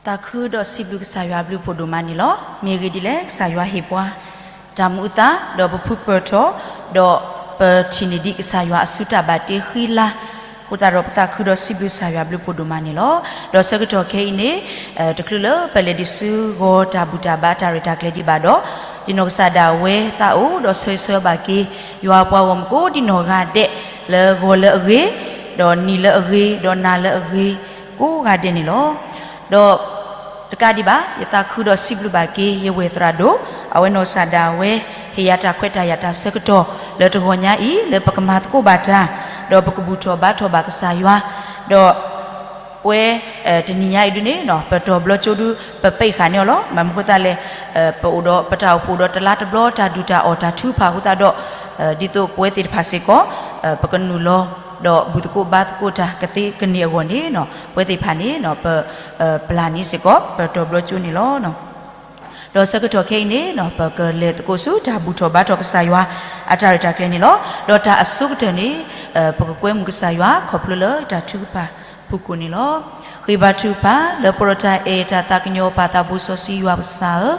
သးခုဒီးစံးဘျုးကစၢ်ယွၤ ဘျုးဖှိၣ်ဒိၣ်မးန့ၣ်လီၤ. မ့ၢ်ဂ့ၢ်ဒ်လဲၣ်, ကစၢ်ယွၤဟ့ၣ်ပှၤ တၢ်မူအသါ, ဒီးပဖုပၢၢ်ထီၣ်, ဒီးပထံၣ်န့ၢ်ဒံးကစၢ်ယွၤအစုတၢ်ဘၣ်တ့ဃံလၤ, အဃိသတးဒီးပသးခုဒီးစံးဘျုးကစၢ်ယွၤ ဘျုးဖှိၣ်ဒိၣ်မးန့ၣ်လီၤ. ဒီးဆၢကတီၢ်ခဲအံၤန့ၣ်, တချုးလၢပလဲၤဒံးဆူဂီၤတၢ်ဘူၣ်တၢ်ဘါတၢ်ရဲၣ်တၢ်ကျဲၤဒံးဘၣ်ဒီး, ယနီၢ်ကစၢ်ဒၣ်ဝဲသးအိၣ်ဒီးဆၢဂ့ၤဆၢဝါဘၣ်က့ၤ ယွၤပှၤဂီၢ်မုၢ်ကိးဒံနီၢ်ဂၤဒဲး လၢဂီၤလၢအဂ့ၤ, ဒီးနံၤလၢအဂ့ၤ, ဒီးနၤလၢအဂ့ၤ, ကိးဂၤဒဲးန့ၣ်လီၤ. ဒီးတကးဒံးဘၣ် ယသးခုဒီးစံးဘျုးဘၣ်က့ၤ ယဝဲၢ်သရၣ်ဒိၣ်, အဝဲနီၢ်ကစၢ်ဒၣ်ဝဲ ဟ့ၣ်ယၤတၢ်ခွဲးတၢ်ယာ်တၢ်ဆၢကတီၢ် လၢတဂီၤညါအံၤ လၢပကမၤသကိးဘၣ်တၢ်, ဒီးပကဘူၣ်ထီၣ်ဘါထီၣ်ဘၣ်ကစၢ်ယွၤ, ဒီး ပဝဲ တနံၤညါအံၤဒုန့ၣ် ပတီၢ်ဘျီကၠိဒု ပပဲာ်ဃာ်န့ၢ်အီၤလီၤ. မ့ၢ်မနုၤအဃိသတးလဲၣ်, ပအိၣ်ဒီးပတၢ်အိၣ်ဖှိၣ်ဒီးတလါတဘျီ တၢ်ဒုၣ်တၢ်အီၣ်တၢ်ထုကဖၣ်အဃိသတးဒီး, ဒ်သိးပဝဲသ့ၣ်တဖၣ်စ့ၢ်ကီး ပကနုာ်လီၤ ဒီးဘူၣ်သကိးဘါသကိးတၢ်ကသ့ကန့ၢ်အဂီၢ်န့ၣ်, ပဝဲသ့ၣ်တဖၣ်န့ၣ် ပပျၢ်န့ၢ်စ့ၢ်ကီး ပတီၢ်ဘျီကၠိန့ၣ်လီၤ. ဒီးဆၢကတီၢ်ခဲအံၤန့ၣ် ပကလဲၤသကိးဆူတၢ်ဘူၣ်ထီၣ်ဘါထီၣ်ကစၢ်ယွၤ အတၢ်ရဲၣ်တၢ်ကျဲၤန့ၣ်လီၤ. ဒီးတၢ်အဆိကတၢၢ်န့ၣ်, ပကကွဲမုာ်ကစၢ်ယွၤ ခီဖျိလၢတၢ်ထုကဖၣ်ဖုၣ်ကိာ်န့ၣ်လီၤ. ဃ့ဘါထုကဖၣ် လၢပှၤဒီးတၢ်အဲၣ်တၢ်သးကညီၤပၢ်သးဘိစီဆှံယွၤပကစၢ်ဧၢ,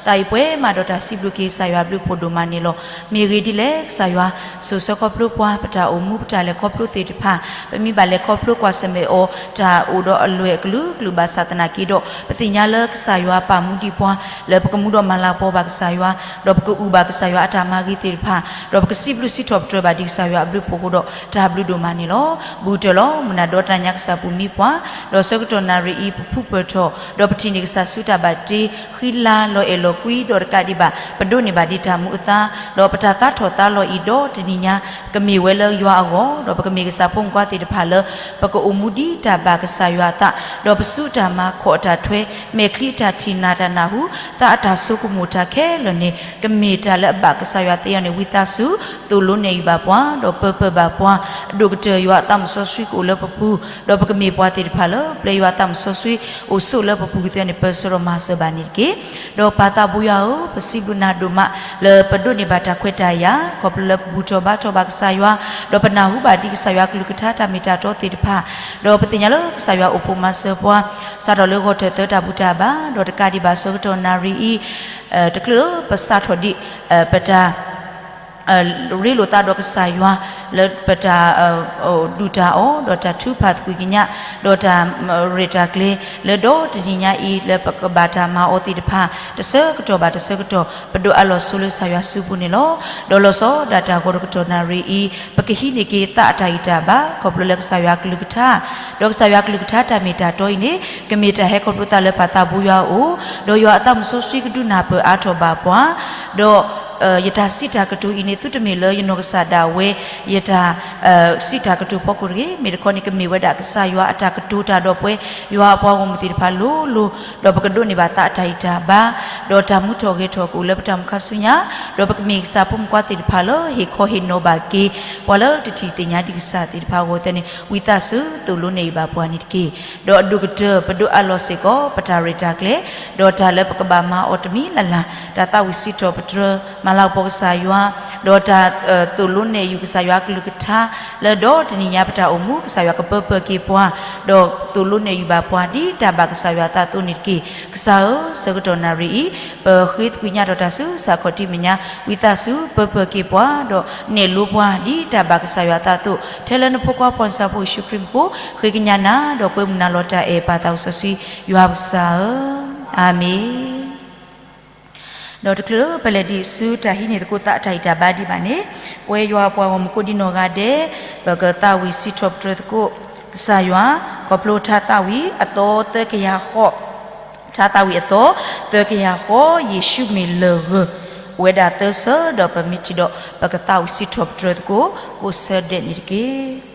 သးအံၤပှဲၤမးဒီးတၢ်စံးဘျုးက့ၤကစၢ်ယွၤဘျုးဖှိၣ်ဒိၣ်မးန့ၣ်လီၤ. မ့ၢ်ဂ့ၢ်ဒ်လဲၣ်, ကစၢ်ယွၤ စိာ်ဆှၢခီဖျိပှၤ ပတၢ်အိၣ်မူပတၢ်လဲၤခီဖျိသ့ၣ်တဖၣ်, ပမ့ၢ်ဘၣ်လဲၤခီဖျိကွၢ်ဆၢၣ်မဲာ်အီၤ တၢ်အိၣ်ဒီးအလွဲၢ်အကလုာ်ကလုာ်ဘၣ်ဆၣ်သနာ်က့ဒီး, ပသ့ၣ်ညါလၢကစၢ်ယွၤပာ်မူဒံးပှၤ လၢပကမူဒီးမၤလၤကပီၤဘၣ်ကစၢ်ယွၤ, ဒီးပကအုၣ်ဘၣ်ကစၢ်ယွၤအတၢ်မၤဂ့ၤသ့ၣ်တဖၣ်, ဒီးပကစံးဘျုးစံးထီၣ်ပတြၢၤဘၣ်ဒံးကစၢ်ယွၤအဘျုးဖှိၣ်အဃိဒီး တၢ်ဘျုးဒိၣ်မးန့ၣ်လီၤ. ဘူးကတၢၢ်လီၤ. မုၢ်နၤဒီတနၤညါကစၢ်ပူၤမံပှၤ, ဒီးဆၢကတီၢ်နၣ်ရံၣ်အံၤ ပဖုပၢၢ်ထီၣ်, ဒီးပထံၣ်န့ၢ်ကစၢ်စုတၢ်ဘၣ်တ့ဃံလၤလီၤအဲၣ်လီၤကွံ ဒီးတကးဒံးဘၣ် ပဒိးန့ၢ်ဘၣ်ဒံးတၢ်မူအသါ, ဒီးပတၢ်သးထီၣ်သးလီၤအံၤဒီးတနံၤညါ ကမ့ၢ်ဝဲလၢယွၤအဂီၢ်, ဒီးပကမ့ၢ်ကစၢ်ဖိမုၣ်ဖိခွါသ့ၣ်တဖၣ်လၢ ပကအိၣ်မူဒ်တၢ်ဘၣ်ကစၢ်ယွၤအသး, ဒီးပစုတၢ်မၤခီၣ်အတၢ်ထွဲ, မဲာ်ချံအတၢ်ထံၣ်နၢ်တၢ်နၢ်ဟူ, သးအတၢ်ဆိကမိၣ်တၢ်ခဲလၢာ်န့ၣ် ကမ့ၢ်တၢ်လၢအဘၣ်ကစၢ်ယွၤသ့အီၤန့ၣ် ဝံသးစူၤ သိၣ်လိနဲၣ်ယုာ်ဘၣ်ပှၤ, ဒီးပၢပၢၢ်ဘၣ်ပှၤ, အဒိၣ်ကတၢၢ်ယွၤအသးမုၣ်စီဆှံကအိၣ်လၢပပူၤ, ဒီးပကမ့ၢ်ပှၤသ့ၣ်တဖၣ်လၢ ပျဲယွၤအသးမုၣ်စီဆှံအိၣ်ဆိးလၢပပူၤကသ့အီၤန့ၣ် ပၢဆှၢဒီးမၤစၢၤဘၣ်န့ၣ်တက့ၢ်. ဒီးပၢ်သးဘိယွၤဧၢ, ပစံးဘျုးနၤဒိၣ်မး လၢပဒိးန့ၢ်ဘၣ်တၢ်ခွဲးတၢ်ယာ် ခီဖျိလၢပဘူၣ်ထီၣ်ဘါထီၣ်ဘၣ်ကစၢ်ယွၤ, ဒီးပနၢ်ဟူဘၣ်ဒံးကစၢ်ယွၤကလုၢ်ကထါတၢ်မ့ၢ်တၢ်တီသ့ၣ်တဖၣ်, ဒီးပသ့ၣ်ညါလၢကစၢ်ယွၤအိၣ်ဖှိၣ်မၤစၢၤပှၤ စးထီၣ်လၢဂီၤထၢၣ်သၢတၢ်ဘူၣ်တၢ်ဘါ, ဒီးတကးဒံးဘၣ်ဆၢကတီၢ်နၣ်ရံၣ်အံၤ, တချုးလၢပစးထီၣ်ဒံး ပတၢ် ရ့လိာ်သးဒီးကစၢ်ယွၤ လၢပတၢ် ဒုၣ်တၢ်အီၣ် ဒီးတၢ်ထုကဖၣ်သကွံာ်ကညး ဒီးတၢ်ရဲၣ်တၢ်ကျဲၤ လၢဒီတနံၤညါအံၤ လၢပကဘၣ်တၢ်မၤအီၤသ့ၣ်တဖၣ် တဆၢကတီၢ်ဘၣ်တဆၢကတီၢ် ပဒိးအးလီၤဆိလၢကစၢ်ယွၤစုပူၤန့ၣ်လီၤ. ဒီးလီၤဆီဒၣ်တၢ်ဂီၤတကတီၢ်နၣ်ရံၣ်အံၤ ပကဟံးန့ၢ်က့ၤသးအတၢ်ဂံၢ်တၢ်ဘါ ခီဖျိလၢကစၢ်ယွၤကလုၢ်ကထါ, ဒီးကစၢ်ယွၤကလုၢ်ကထါတၢ်မ့ၢ်တၢ်တီအံၤန့ၣ် ကမ့ၢ်တၢ်ဟဲခီဖျိသးလၢပၢ်သးဘိယွၤအအိၣ်, ဒီးယွၤအသးမုၣ်စီဆှံကဒုးနၢ်ပၢၢ်အါထီၣ်ဘၣ်ပှၤ, ဒီး ယတၢ်စံးတၢ်ကတိၤအံၤန့ၣ် သုတမ့ၢ်လၢယနီၢ်ကစၢ်ဒၣ်ဝဲ ယတၢ် စံးတၢ်ကတိၤဖီခိၣ်တဂ့ၤ, မ့ၢ်တခီန့ၣ် ကမ့ၢ်ဝဲဒၣ်ကစၢ်ယွၤအတၢ်ကတိၤတၢ်ဒီးပဝဲ ယွၤအပှၤဂီၢ်မုၢ်သ့ၣ်တဖၣ်လိၤလိၤ, ဒီးပကဒိးန့ၢ်ဘၣ်သးအတၢ်ဂံၢ်တၢ်ဘါ, ဒီးတၢ်မူထီၣ်ဂဲၤထီၣ်ကအိၣ်လၢပတၢ်အိၣ်မူခါဆူညါ, ဒီးပကမ့ၢ်ကစၢ်ဖိမုၣ်ဖိခွါသ့ၣ်တဖၣ်လၢ ဟ့ၣ်ခီဟ့ၣ်နီၤဘၣ်က့ၤ ပှၤလၢတထံၣ်သ့ၣ်ညါဒံးကစၢ်သ့ၣ်တဖၣ်အဂီၢ်သ့ၣ်န့ၣ် ဝံသးစူၤသိၣ်လိနဲၣ်ယုာ်ဘၣ်ပှၤန့ၣ်တက့ၢ်. ဒီးအဒိၣ်ကတၢၢ် ပဒိးအးလီၤစ့ၢ်ကီး ပတၢ်ရဲၣ်တၢ်ကျဲၤ, ဒီးတၢ်လၢပကဘၣ်မၤအီၤတမံၤလၢ်လၢ်, တၢ်သးဝံၣ်စံးထီၣ်ပတြၢၤ မၤလၤကပီၤကစၢ်ယွၤ, ဒီးတၢ် သိၣ်လိနဲၣ်ယုာ်ကစၢ်ယွၤကလုၢ်ကထါ, လၢဒီတနံၤညါပတၢ်အိၣ်မူ ကစၢ်ယွၤကပၢပၢၢ်က့ၤပှၤ, ဒီးသိၣ်လိနဲၣ်ယုာ်ဘၣ်ပှၤ ဒ်တၢ်ဘၣ်ကစၢ်ယွၤအသးအသိးန့ၣ်တက့ၢ်. ကစၢ်ဧၢ, ဆၢကတီၢ်နၣ်ရံၣ်အံၤ ပဃ့သကွံာ်ညါထီၣ်တၢ်ဆူစးခီၣ်ထံးမဲာ်ညါ, ဝံသးစူၤပၢပၢၢ်က့ၤပှၤ, ဒီးနဲၣ်လိပှၤ ဒ်တၢ်ဘၣ်ကစၢ်ယွၤအသးအသိး, ထဲလၢနဖိခွါပှၤစီဖိယ့ၣ်ၡူးခရံာ်မံၤအဃိ, ဃ့ကညးနၤ ဒီးကွဲမုာ်နၤလီၤတၢ်အဲၣ်ပၢ်သးစီဆှံယွၤပကစၢ်ဧၢ, အၤမ့ၣ်. ဒီးတချုးပလဲၤဒံးဆူတၢ်ဟံးန့ၢ်သကိးသးအတၢ်ဂံၢ်တၢ်ဘါဒံးဘၣ်န့ၣ်, ပဝဲယွၤအပှၤဂီၢ်မုၢ်ကိးဒံနီၢ်ဂၤဒဲး, ပကသးဝံၣ်စံးထီၣ်ပတြၢၤသကိး ကစၢ်ယွၤ, ခီဖျိထါသးဝံၣ်အသီသၢကယၤဃိး, ထါသးဝံၣ်အသီသၢကယၤဃိး, ယ့ၣ်ၡူးမ့ၢ်လၢၢ်ဂၢၢ်, အိၣ်ဝဲဒၣ်သၢဆၢ, ဒီးပမ့ၢ်ထံၣ်ဒီး ပကသးဝံၣ်စံးထီၣ်ပတြၢၤသကိး ကိးဆၢဒဲးန့ၣ်တက့ၢ်.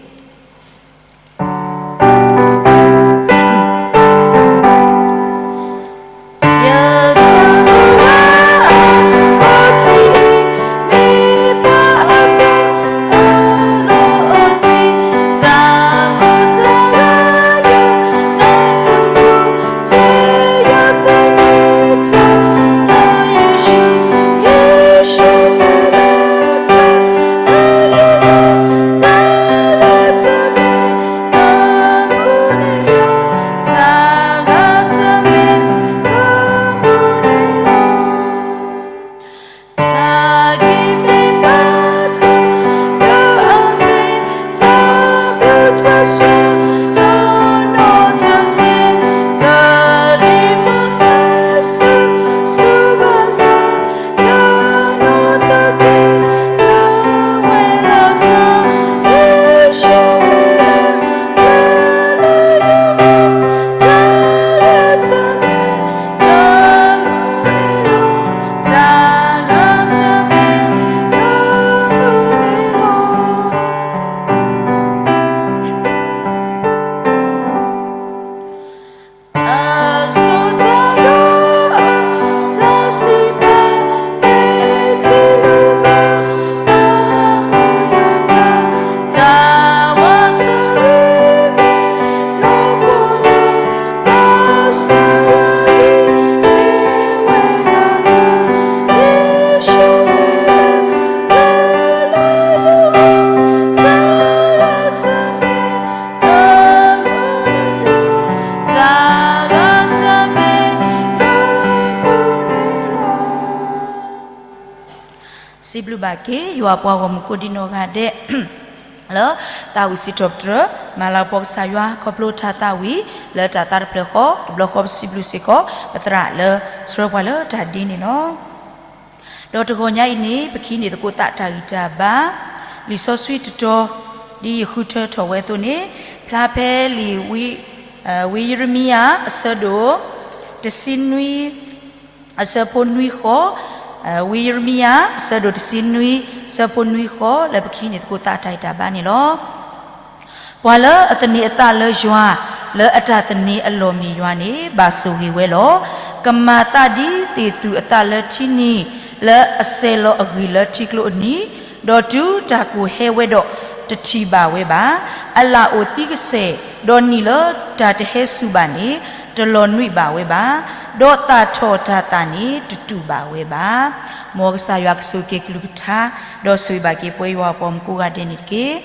စံးဘျုးဘၣ်က့ၤ ယွၤပှၤဂီၢ်မုၢ်ကိးဒံနီၢ်ဂၤဒဲး လၢသးဝံၣ်စံးထီၣ်ပတြၢၤ မၤလၤကပီၤကစၢ်ယွၤ ခီဖျိထါသးဝံၣ် လၢတၢ်သးတဖျၢၣ်ဃီ တဘျီဃီပစံးဘျုးစ့ၢ်ကီး ပသရၣ်လၢဆှၢပှၤလၢတၢ်ဒ့န့ၣ်လီၤ. ဒီးတဂီၤညါအံၤန့ၣ် ပကဟံးန့ၢ်သကိးသးတၢ်ဂံၢ်တၢ်ဘါ လံာ်စီဆှံတတီၤ ဒ်ယဃုထၢထီၣ်ဝဲအသိးန့ၣ် ဖျါဖဲလံာ်ဝံယံးရမံယၤ အဆၢဒိၣ် တဆံနွံ အဆၢဖိနွံဃိး, ဝံယံးရမံယၤ အဆၢဒိၣ်တဆံနွံ အဆၢဖိနွံဃိး လၢပကဟံးန့ၢ်သကိးသးတၢ်ဂံၢ်တၢ်ဘါန့ၣ်လီၤ. ပှၤလၢအသန့ၤအသးလၢယွၤ လၢအတၢ်သန့ၤအလီၢ်မ့ၢ်ယွၤန့ၣ် ဘၣ်ဆိၣ်ဂ့ၤဝဲလီၤ. ကမၤသးဒ်သ့ၣ်သူၣ်အသးလၢထံနံၤ လၢအစဲးလီၤအဂံၢ်လၢထံကျိအနံၤ, ဒီးတုၤတၢ်ကိၢ်ဟဲဝဲဒီး တထံၣ်ဘၣ်ဝဲဘၣ်. အလၣ်အိၣ်သံကစဲာ်, ဒီးနံၣ်လၢတၢ်တဟဲစူၤဘၣ်န့ၣ် တလီၤနွံဘၣ်ဝဲဘၣ်. ဒီးသၣ်ထီၣ်တၤသၣ်န့ၣ် တတူၢ်ဘၣ်ဝဲဘၣ်. မ်ကစၢ်ယွၤကဆိၣ်ဂ့ၤက့ၤကလုၢ်ကထါ ဒီးဆိၣ်ဂ့ၤဘၣ်က့ၤပဝဲယွၤအပှၤမုၣ်ကိးဂၤဒဲးန့ၣ်တက့ၢ်.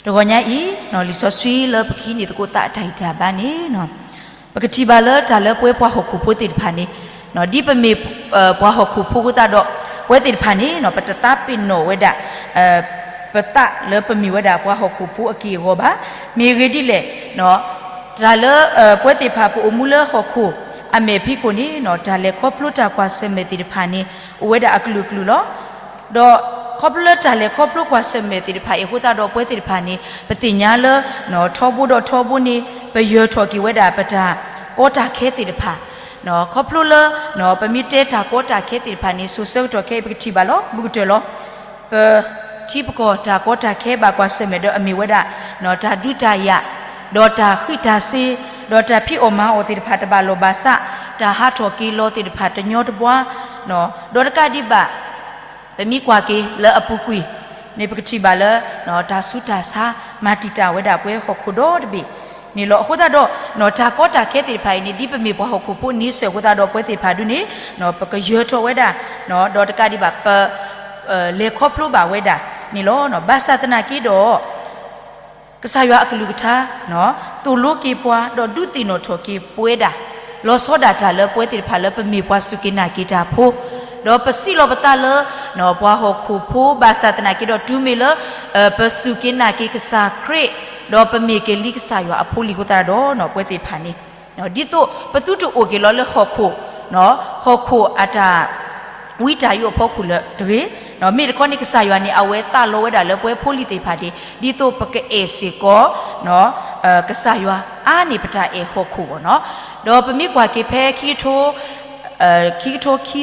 တဂီၤညါအံၤ လံာ်စီဆှံလၢပကဟံးန့ၢ်သကိးသးတၢ်ဂံၢ်တၢ်ဘါန့ၣ် ပကထံၣ်ဘၣ်လၢတၢ်လၢပဝဲပှၤဟီၣ်ခိၣ်ဖိသ့ၣ်တဖၣ်န့ၣ် ဒ်ပမ့ၢ်ပှၤဟီၣ်ခိၣ်ဖိအဃိသတးဒီး ပဝဲသ့ၣ်တဖၣ်န့ၣ် ပတသးပ့ၤနီၣ်ဝဲဒၣ် ပသးလၢပမ့ၢ်ဝဲဒၣ်ပှၤဟီၣ်ခိၣ်ဖိအက့ၢ်အဂီၤဘၣ်. မ့ၢ်ဂ့ၢ်ဒ်လဲၣ်, တၢ်လၢပဝဲသ့ၣ်တဖၣ်ပအိၣ်မူလၢဟီၣ်ခိၣ်အမဲာ်ဖံးခိၣ်န့ၣ် တၢ်လဲၤခီဖျိတၢ်ကွၢ်ဆၢၣ်မဲာ်သ့ၣ်တဖၣ်န့ၣ် အိၣ်ဝဲဒၣ်အကလုာ်ကလုာ်လီၤ. ဒီးခီဖျိလၢတၢ်လဲၤခီဖျိကွၢ်ဆၢၣ်မဲာ်သ့ၣ်တဖၣ်အံၤအဃိသတးဒီး ပဝဲသ့ၣ်တဖၣ်န့ၣ် ပသ့ၣ်ညါလၢ ထီဘိဒီးထီဘိန့ၣ် ပယၢၤထီၣ်က့ၤဝဲဒၣ်ပတၢ်ကီတၢ်ခဲသ့ၣ်တဖၣ်, ခီဖျိလၢ ပမ့ၢ်တဲတၢ်ကီတၢ်ခဲသ့ၣ်တဖၣ်န့ၣ် စိၤဆၢကတီၢ်ခဲအံၤ ပကထံၣ်ဘၣ်လီၤ ဘူးကတၢၢ်လီၤ. ပထံပကီၢ်တၢ်ကီတၢ်ခဲဘၣ်ကွၢ်ဆၢၣ်မဲာ်ဒီးအမ့ၢ်ဝဲဒၣ် တၢ်ဒုးတၢ်ယၤ, ဒီးတၢ်ဃံးတၢ်စ့ၤ, ဒီးတၢ်ဖံးအီၣ်မၤအီၣ်သ့ၣ်တဖၣ်တဘၣ်လိာ်ဘၣ်စး, တၢ်ဟးထီၣ်က့ၤလီၤသ့ၣ်တဖၣ်တညီတဘှါ, ဒီးတကးဒံးဘၣ် ပမ့ၢ်ကွၢ်က့ၤလၢအပူၤကွံာ်န့ၣ် ပကထံၣ်ဘၣ်လၢ တၢ်ဆူးတၢ်ဆါ မၤတံာ်တာ်ဝဲဒၣ်ပဝဲဟီၣ်ခိၣ်ဒီတဘ့ၣ်န့ၣ်လီၤ. အဃိသတးဒီး တၢ်ကီတၢ်ခဲသ့ၣ်တဖၣ်အံၤန့ၣ် ဒ်ပမ့ၢ်ပှၤဟီၣ်ခိၣ်ဖိန့ဆၢၣ်အဃိသတးဒီး ပဝဲသ့ၣ်တဖၣ်ဒုန့ၣ် ပကယၢၤထီၣ်ဝဲဒၣ်, ဒီးတကးဒံးဘၣ် ပ လဲၤခီဖျိဘၣ်ဝဲဒၣ်န့ၣ်လီၤ. ဘၣ်ဆၣ်သနာ်က့ဒီး ကစၢ်ယွၤအကလုၢ်ကထါ သိၣ်လိက့ၤပှၤ ဒီးဒုးသ့ၣ်နီၣ်ထီၣ်က့ၤပဝဲဒၣ် လီၤဆီဒၣ်တၢ်လၢပဝဲသ့ၣ်တဖၣ်လၢပမ့ၢ်ပှၤစူၢ်က့ၤနာ်က့ၤတၢ်ဖိ, ဒီးပစံးလီၤပသးလၢ ပှၤဟီၣ်ခိၣ်ဖိ ဘၣ်ဆၣ်သနာ်က့ဒီး တုၤမ့ၢ်လၢ ပစူၢ်က့ၤနာ်က့ၤကစၢ်ခရံာ် ဒီးပမ့ၢ်ကလံၤကစၢ်ယွၤအဖိလံၤအဃိသတးဒီး ပဝဲသ့ၣ်တဖၣ်န့ၣ် ဒ်သိးပသုတအိၣ်က့ၤလီၤလၢဟီၣ်ခိၣ်, ဟီၣ်ခိၣ်အတၢ် ဝံတၢ်ယိးအဖီခိၣ်လၢၤတဂ့ၤ, မ့ၢ်တခီန့ၣ် ကစၢ်ယွၤန့ၣ် အဝဲသးလီဝဲဒၣ်လၢပဝဲဖိလံၤသ့ၣ်တဖၣ်န့ၣ် ဒ်သိးပကအဲၣ်စ့ၢ်ကီး ကစၢ်ယွၤအါန့ၢ်ပတၢ်အဲၣ်ဟီၣ်ခိၣ်ဘၣ်နီၤ. ဒီးပမ့ၢ်ကွၢ်က့ၤဖဲ ခံကထိခ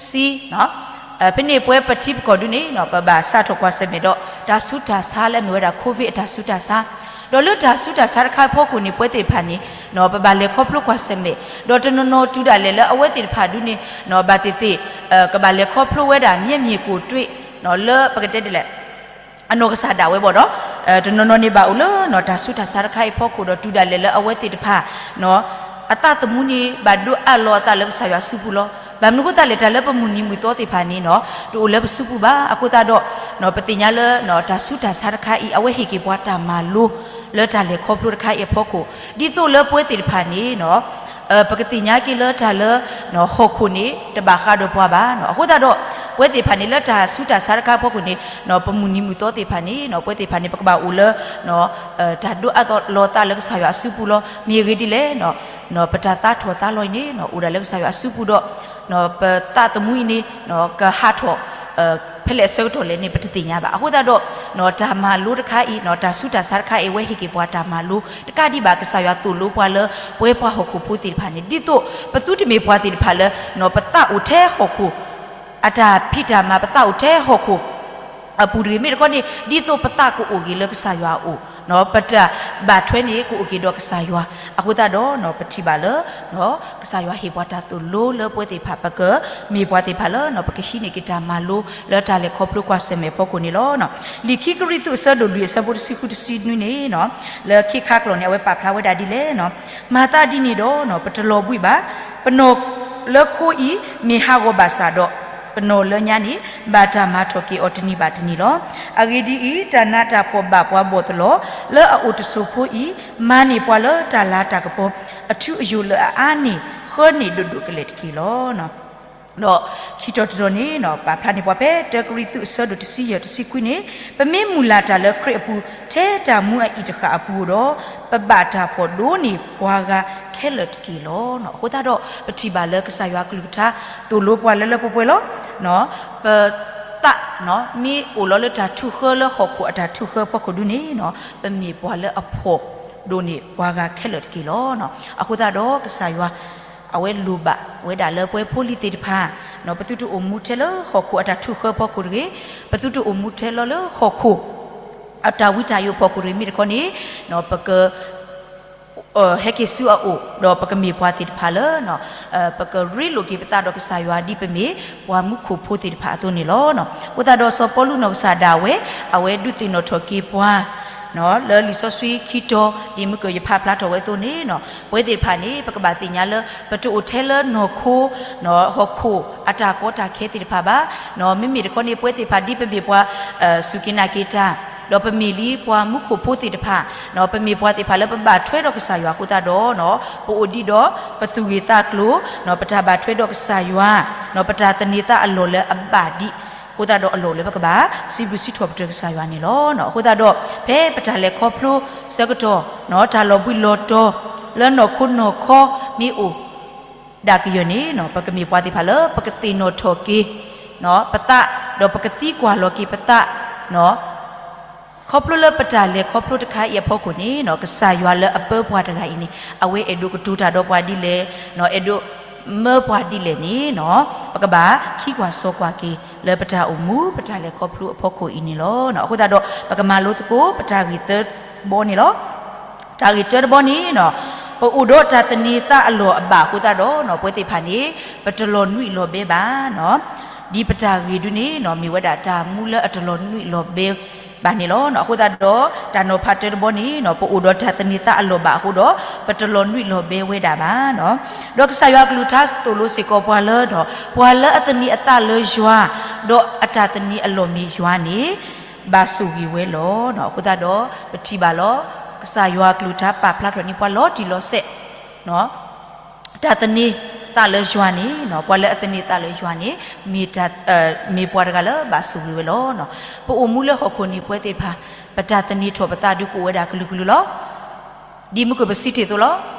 ံဆံ ဖဲန့ၣ်ပဝဲပထံပကီၢ်ဒုန့ၣ် ပဘၣ်စးထီၣ်ကွၢ်ဆၢၣ်မဲာ်ဒီး တၢ်ဆူးတၢ်ဆါလၢအမ့ၢ်ဝဲဒၣ် COVID အတၢ်ဆူးတၢ်ဆါ, ဒီးလၢတၢ်ဆူးတၢ်ဆါတခါအဖီခိၣ်န့ၣ် ပဝဲသ့ၣ်တဖၣ်န့ၣ် ပဘၣ်လဲၤခီဖျိကွၢ်ဆၢၣ်မဲာ်, ဒီးတနီၤနီၤတုၤဒၣ်လဲာ်လၢအဝဲသ့ၣ်တဖၣ်ဒုန့ၣ် ဘၣ်သ့ၣ်သ့ၣ် ကဘၣ်လဲၤခီဖျိဝဲဒၣ်မျဲမံၤကိၣ်တွ့ လၢပကတဲဒ်လဲၣ် အနီၢ်ကစၢ်ဒၣ်ဝဲဘၣ်ဒီး တနီၤနီၤန့ၣ်ဘၣ်အိၣ်လၢ တၢ်ဆူးတၢ်ဆါတခါအံၤအဖီခိၣ်ဒီးတုၤဒၣ်လဲာ်လၢအဝဲသ့ၣ်တဖၣ် အသးသမူန့ၣ် ဘၣ်ဒိးအးလီၤအသးလၢကစၢ်ယွၤအစုပူၤလီၤ. ဘၣ်မနုၤအဃိသတးလဲၣ် တၢ်လၢပမုၢ်နံၤမုၢ်သီသ့ၣ်တဖၣ်န့ၣ် တအိၣ်လၢပစုပူၤဘၣ်. အဃိသတးဒီး ပသ့ၣ်ညါလၢ တၢ်ဆူးတၢ်ဆါတခါအံၤ အဝဲဟ့ၣ်က့ၤပှၤတၢ်မၤလိ လၢတၢ်လဲၤခီဖျိတခါအံၤအဖီခိၣ် ဒ်သိးလၢပဝဲသ့ၣ်တဖၣ်န့ၣ် ပကသ့ၣ်ညါက့ၤလၢတၢ်လၢ ဟီၣ်ခိၣ်န့ၣ် တဘၣ်ဃးဒီးပှၤဘၣ်. အဃိသတးဒီး ပဝဲသ့ၣ်တဖၣ်န့ၣ် လၢတၢ်ဆူးတၢ်ဆါတခါအဖီခိၣ်န့ၣ် ပမုၢ်နံၤမုၢ်သီသ့ၣ်တဖၣ်န့ၣ် ပဝဲသ့ၣ်တဖၣ်န့ၣ် ပကဘၣ်အိၣ်လၢ တၢ်ဒိးအးလီၤသးလၢကစၢ်ယွၤအစုပူၤလီၤ. မ့ၢ်အဂ့ၢ်ဒ်လဲၣ် ပတၢ်သးထီၣ်သးလီၤအံၤန့ၣ် အိၣ်ဒၣ်လၢကစၢ်ယွၤအစုပူၤဒီး ပသးသမူအံၤန့ၣ် ကဟးထီၣ် ဖဲလဲၣ်အဆၢကတီၢ်လဲၣ်န့ၣ် ပတသ့ၣ်ညါဘၣ်. အဃိသတးဒီး တၢ်မၤလိတခါအံၤ တၢ်ဆူးတၢ်ဆါတခါအံၤ အဝဲဟ့ၣ်က့ၤပှၤတၢ်မၤလိ တကးဒံးဘၣ် ကစၢ်ယွၤသိၣ်လိပှၤလၢ ပဝဲပှၤဟီၣ်ခိၣ်ဖိသ့ၣ်တဖၣ်န့ၣ် ဒ်သိးပသုတမ့ၢ်ပှၤသ့ၣ်တဖၣ်လၢ ပသးအိၣ်ထဲဟီၣ်ခိၣ် အတၢ်ဖံးတၢ်မၤ ပသးအိၣ်ထဲဟီၣ်ခိၣ် အပူၤတဂ့ၤ မ့ၢ်တခီန့ၣ် ဒ်သိးပသးကအိၣ်က့ၤလၢကစၢ်ယွၤအအိၣ် ပတၢ်ဘၣ်ထွဲန့ၣ် ကအိၣ်က့ၤဒီးကစၢ်ယွၤ. အဃိသတးဒီး ပထံၣ်ဘၣ်လၢ ကစၢ်ယွၤဟ့ၣ်ပှၤတၢ်သိၣ်လိလၢပဝဲသ့ၣ်တဖၣ် ပကမ့ၢ်ပှၤသ့ၣ်တဖၣ်လၢ ပကဟံးန့ၢ်က့ၤတၢ်မၤလိလၢတၢ်လဲၤခီဖျိကွၢ်ဆၢၣ်မဲာ်အဖီခိၣ်န့ၣ်လီၤ. လံာ်ခံကရံၣ်သူးအဆၢဒိၣ်လွံၢ်အဆၢဖိတဆံဃု တဆံနွံန့ၣ် လၢခံခါကျိာ်န့ၣ် အဝဲပာ်ဖျါဝဲဒၣ်ဒ်လဲၣ် မၤသးဒ်န့ၣ်ဒီး ပတလီၤဘှံးဘၣ်. ပနီၢ်လၢခိအံၤမ့ၢ်ဟးဂီၤဘၣ်ဆၣ်ဒီး ပနီၢ်လၢညါန့ၣ် ဘၣ်တၢ်မၤထီၣ်က့ၤအီၤတနံၤဘၣ်တနံၤလီၤ. အဂ့ၢ်ဒ်အံၤ, တၢ်နးတၢ်ဖှီၣ်ဘၣ်ပှၤဘီၣ်သလီၤ လၢအအိၣ်တစိၢ်ဖိအံၤ မၤန့ၢ်ပှၤလၢတၢ်လၤတၢ်ကပီၤ အထူအယိာ်လၢအအါန့ၢ် ဃၢန့ၢ်ဒိၣ်ဒိၣ်ကလဲာ်တက့ၢ်လီၤ. ဒီးခံတီၤတတီၤန့ၣ် ပာ်ဖျါန့ၢ်ပှၤဖဲ တၢကရံၣ်သူးအဆၢဒိၣ်တဆံယဲၢ်တဆံခွံန့ၣ် ပမ့ၢ်မုၢ်လၢ်တၢ်လၢခရံာ်အပူၤ ထဲတၢ်မူအအံၤတဃၣ်အပူၤဒီး ပဘၣ်တၢ်ဖှီၣ်ဒိၣ်န့ၢ်ပှၤဂၤခဲလၢာ်တက့ၢ်လီၤ. အဃိသတးဒီး ပထံၣ်ဘၣ်လၢကစၢ်ယွၤအကလုၢ်ကထါ သိၣ်လိပှၤလၢလၢပှဲၤပှဲၤလီၤ. ပသး မ့ၢ်အိၣ်လီၤလၢတၢ်ထူၣ်ဃၢလၢဟီၣ်ခိၣ်အတၢ်ထူၣ်ဃၢအဖီခိၣ်ဒုန့ၣ် ပမ့ၢ်ပှၤလၢအဖှီၣ်ဒိၣ်န့ၢ်ပှၤဂၤခဲလၢာ်တက့ၢ်လီၤ. အဃိသတးဒီးကစၢ်ယွၤ အဝဲလိၣ်ဘၣ်ဝဲဒၣ်လၢပဝဲဖိလံၤသ့ၣ်တဖၣ် ပသုတအိၣ်မူထဲလၢဟီၣ်ခိၣ်အတၢ်ထူၣ်ဃၢဖီခိၣ်တဂ့ၤ, ပသုတအိၣ်မူထဲလီၤလၢဟီၣ်ခိၣ် အတၢ်ဝံတၢ်ယိးဖီခိၣ်တဂ့ၤ မ့ၢ်တခီန့ၣ် ပက ဟဲက့ၤဆူအအိၣ် ဒီးပကမ့ၢ်ပှၤသ့ၣ်တဖၣ်လၢ ပကရ့လိာ်က့ၤပသးဒီးကစၢ်ယွၤဒ်ပမ့ၢ်ပှၤမူခိၣ်ဖိသ့ၣ်တဖၣ်အသိးန့ၣ်လီၤ. အဃိသတးဒီးစီၤပီလူးနီၢ်ကစၢ်ဒၣ်ဝဲ အဝဲဒုးသ့ၣ်နီၣ်ထီၣ်က့ၤပှၤ လၢလံာ်စီဆှံခံတီၤ ဒ်မုၢ်ကၢၢ်ယဖးဖျါထီၣ်ဝဲအသိးန့ၣ် ပဝဲသ့ၣ်တဖၣ်န့ၣ် ပကဘၣ်သ့ၣ်ညါလၢ ပတအိၣ်ထဲလၢနီၢ်ခိ ဟီၣ်ခိၣ်အတၢ်ကီတၢ်ခဲသ့ၣ်တဖၣ်ဘၣ်. မ့မ့ၢ်တခီန့ၣ် ပဝဲသ့ၣ်တဖၣ်ဒ်ပမ့ၢ်ပှၤ စူၢ်က့ၤနာ်က့ၤတၢ် ဒီးပမ့ၢ်လံပှၤမူခိၣ်ဖိသ့ၣ်တဖၣ် ပမ့ၢ်ပှၤသ့ၣ်တဖၣ်လၢပဘၣ်ထွဲဒီးကစၢ်ယွၤအဃိသတးဒီး ပအိၣ်ဒံးဒီးပသူၣ်ဂ့ၤသးကျိၤ ပတၢ်ဘၣ်ထွဲဒီးကစၢ်ယွၤ ပတၢ်သန့ၤသးအလီၢ်လၢအဘၣ်ဒံး အဃိသတးဒီးအလီၢ်လၢပကဘၣ် စံးဘျုးစံးထီၣ်ပတြၢၤကစၢ်ယွၤန့ၣ်လီၤ. အဃိသတးဒီး ဖဲပတၢ်လဲၤခီဖျိဆၢကတီၢ် တၢ်လီၤဘှံးလီၤတီၤ လၢနီၢ်ခိနီၢ်ခီမ့ၢ်အိၣ် ဒၣ်ကယၢၢ်န့ၣ် ပကမ့ၢ်ပှၤသ့ၣ်တဖၣ်လၢ ပကသ့ၣ်နီၣ်ထီၣ်က့ၤ ပသး ဒီးပကသံကွၢ်လီၤက့ၤပသး ခီဖျိလၢပတၢ်လဲၤခီဖျိတခါအံၤအဖီခိၣ်န့ၣ် ကစၢ်ယွၤလၢအပၢပှၤတဂၤအံၤန့ၣ် အဝဲအဲၣ်ဒိးကတိၤတၢ်ဒီးပှၤဒ်လဲၣ် အဲၣ်ဒိးမၢပှၤဒ်လဲၣ်န့ၣ် ပကဘၣ်ခံကွၢ်စီကွၢ်က့ၤ လၢပတၢ်အိၣ်မူ ပတၢ်လဲၤခီဖျိအဖီခိၣ်အံၤန့ၣ်လီၤ. အဃိသတးဒီး ပကမၤလိသကိး ပတၢ်ဂ့ၢ်သၢဘီန့ၣ်လီၤ. တၢ်ဂ့ၢ်တၢတဘီန့ၣ် ပအိၣ်ဒီးတၢ်သန့ၤသးအလီၢ်အဘၣ်အဃိသတးဒီး ပဝဲသ့ၣ်တဖၣ်န့ၣ် ပတလီၤနွံလီၤဘဲဘၣ်. ဒ်ပတၢ်ဂ့ၢ်ဒုန့ၣ် မ့ၢ်ဝဲဒၣ်တၢ်မူလၢအတလီၤနွံလီၤဘဲဘၣ်န့ၣ်လီၤ. အဃိသတးဒီး တၢ်နီၤဖးတၢတဘီန့ၣ် ပအိၣ်ဒီးတၢ်သန့ၤသးအလီၢ်ဘၣ်အဃိဒီး ပတလီၤနွံလီၤဘဲဝဲဒၣ်ဘၣ်. ဒီးကစၢ်ယွၤအကလုၢ်ကထါသိၣ်လိစ့ၢ်ကီးပှၤလၢ ပှၤလၢအသန့ၤအသးလၢယွၤ ဒီးအတၢ်သန့ၤအလီၢ်မ့ၢ်ယွၤန့ၣ် ဘၣ်ဆိၣ်ဂ့ၤဝဲလီၤ. အဃိသတးဒီး ပထံၣ်ဘၣ်လီၤ ကစၢ်ယွၤအကလုၢ်ကထါပာ်ဖျါထီၣ်န့ၢ်ပှၤလီၤတံၢ်လီၤဆဲး တၢ်သန့ၤသးလၢယွၤန့ၣ် ပှၤလၢအသန့ၤသးလၢယွၤန့ၣ် မ့ၢ်ပှၤတဂၤလၢဘၣ်ဆိၣ်ဂ့ၤဝဲလီၤ. ပအိၣ်မူလၢဟီၣ်ခိၣ်န့ၣ် ပဝဲသ့ၣ်တဖၣ် ပတၢ်သန့ၤထီၣ်ပသးဒုးကအိၣ်ဝဲဒၣ်ကလုာ်ကလုာ်လီၤ. ဒ်မုၢ်ကၢၢ်ပစံးတ့ၢ်အသိးလီ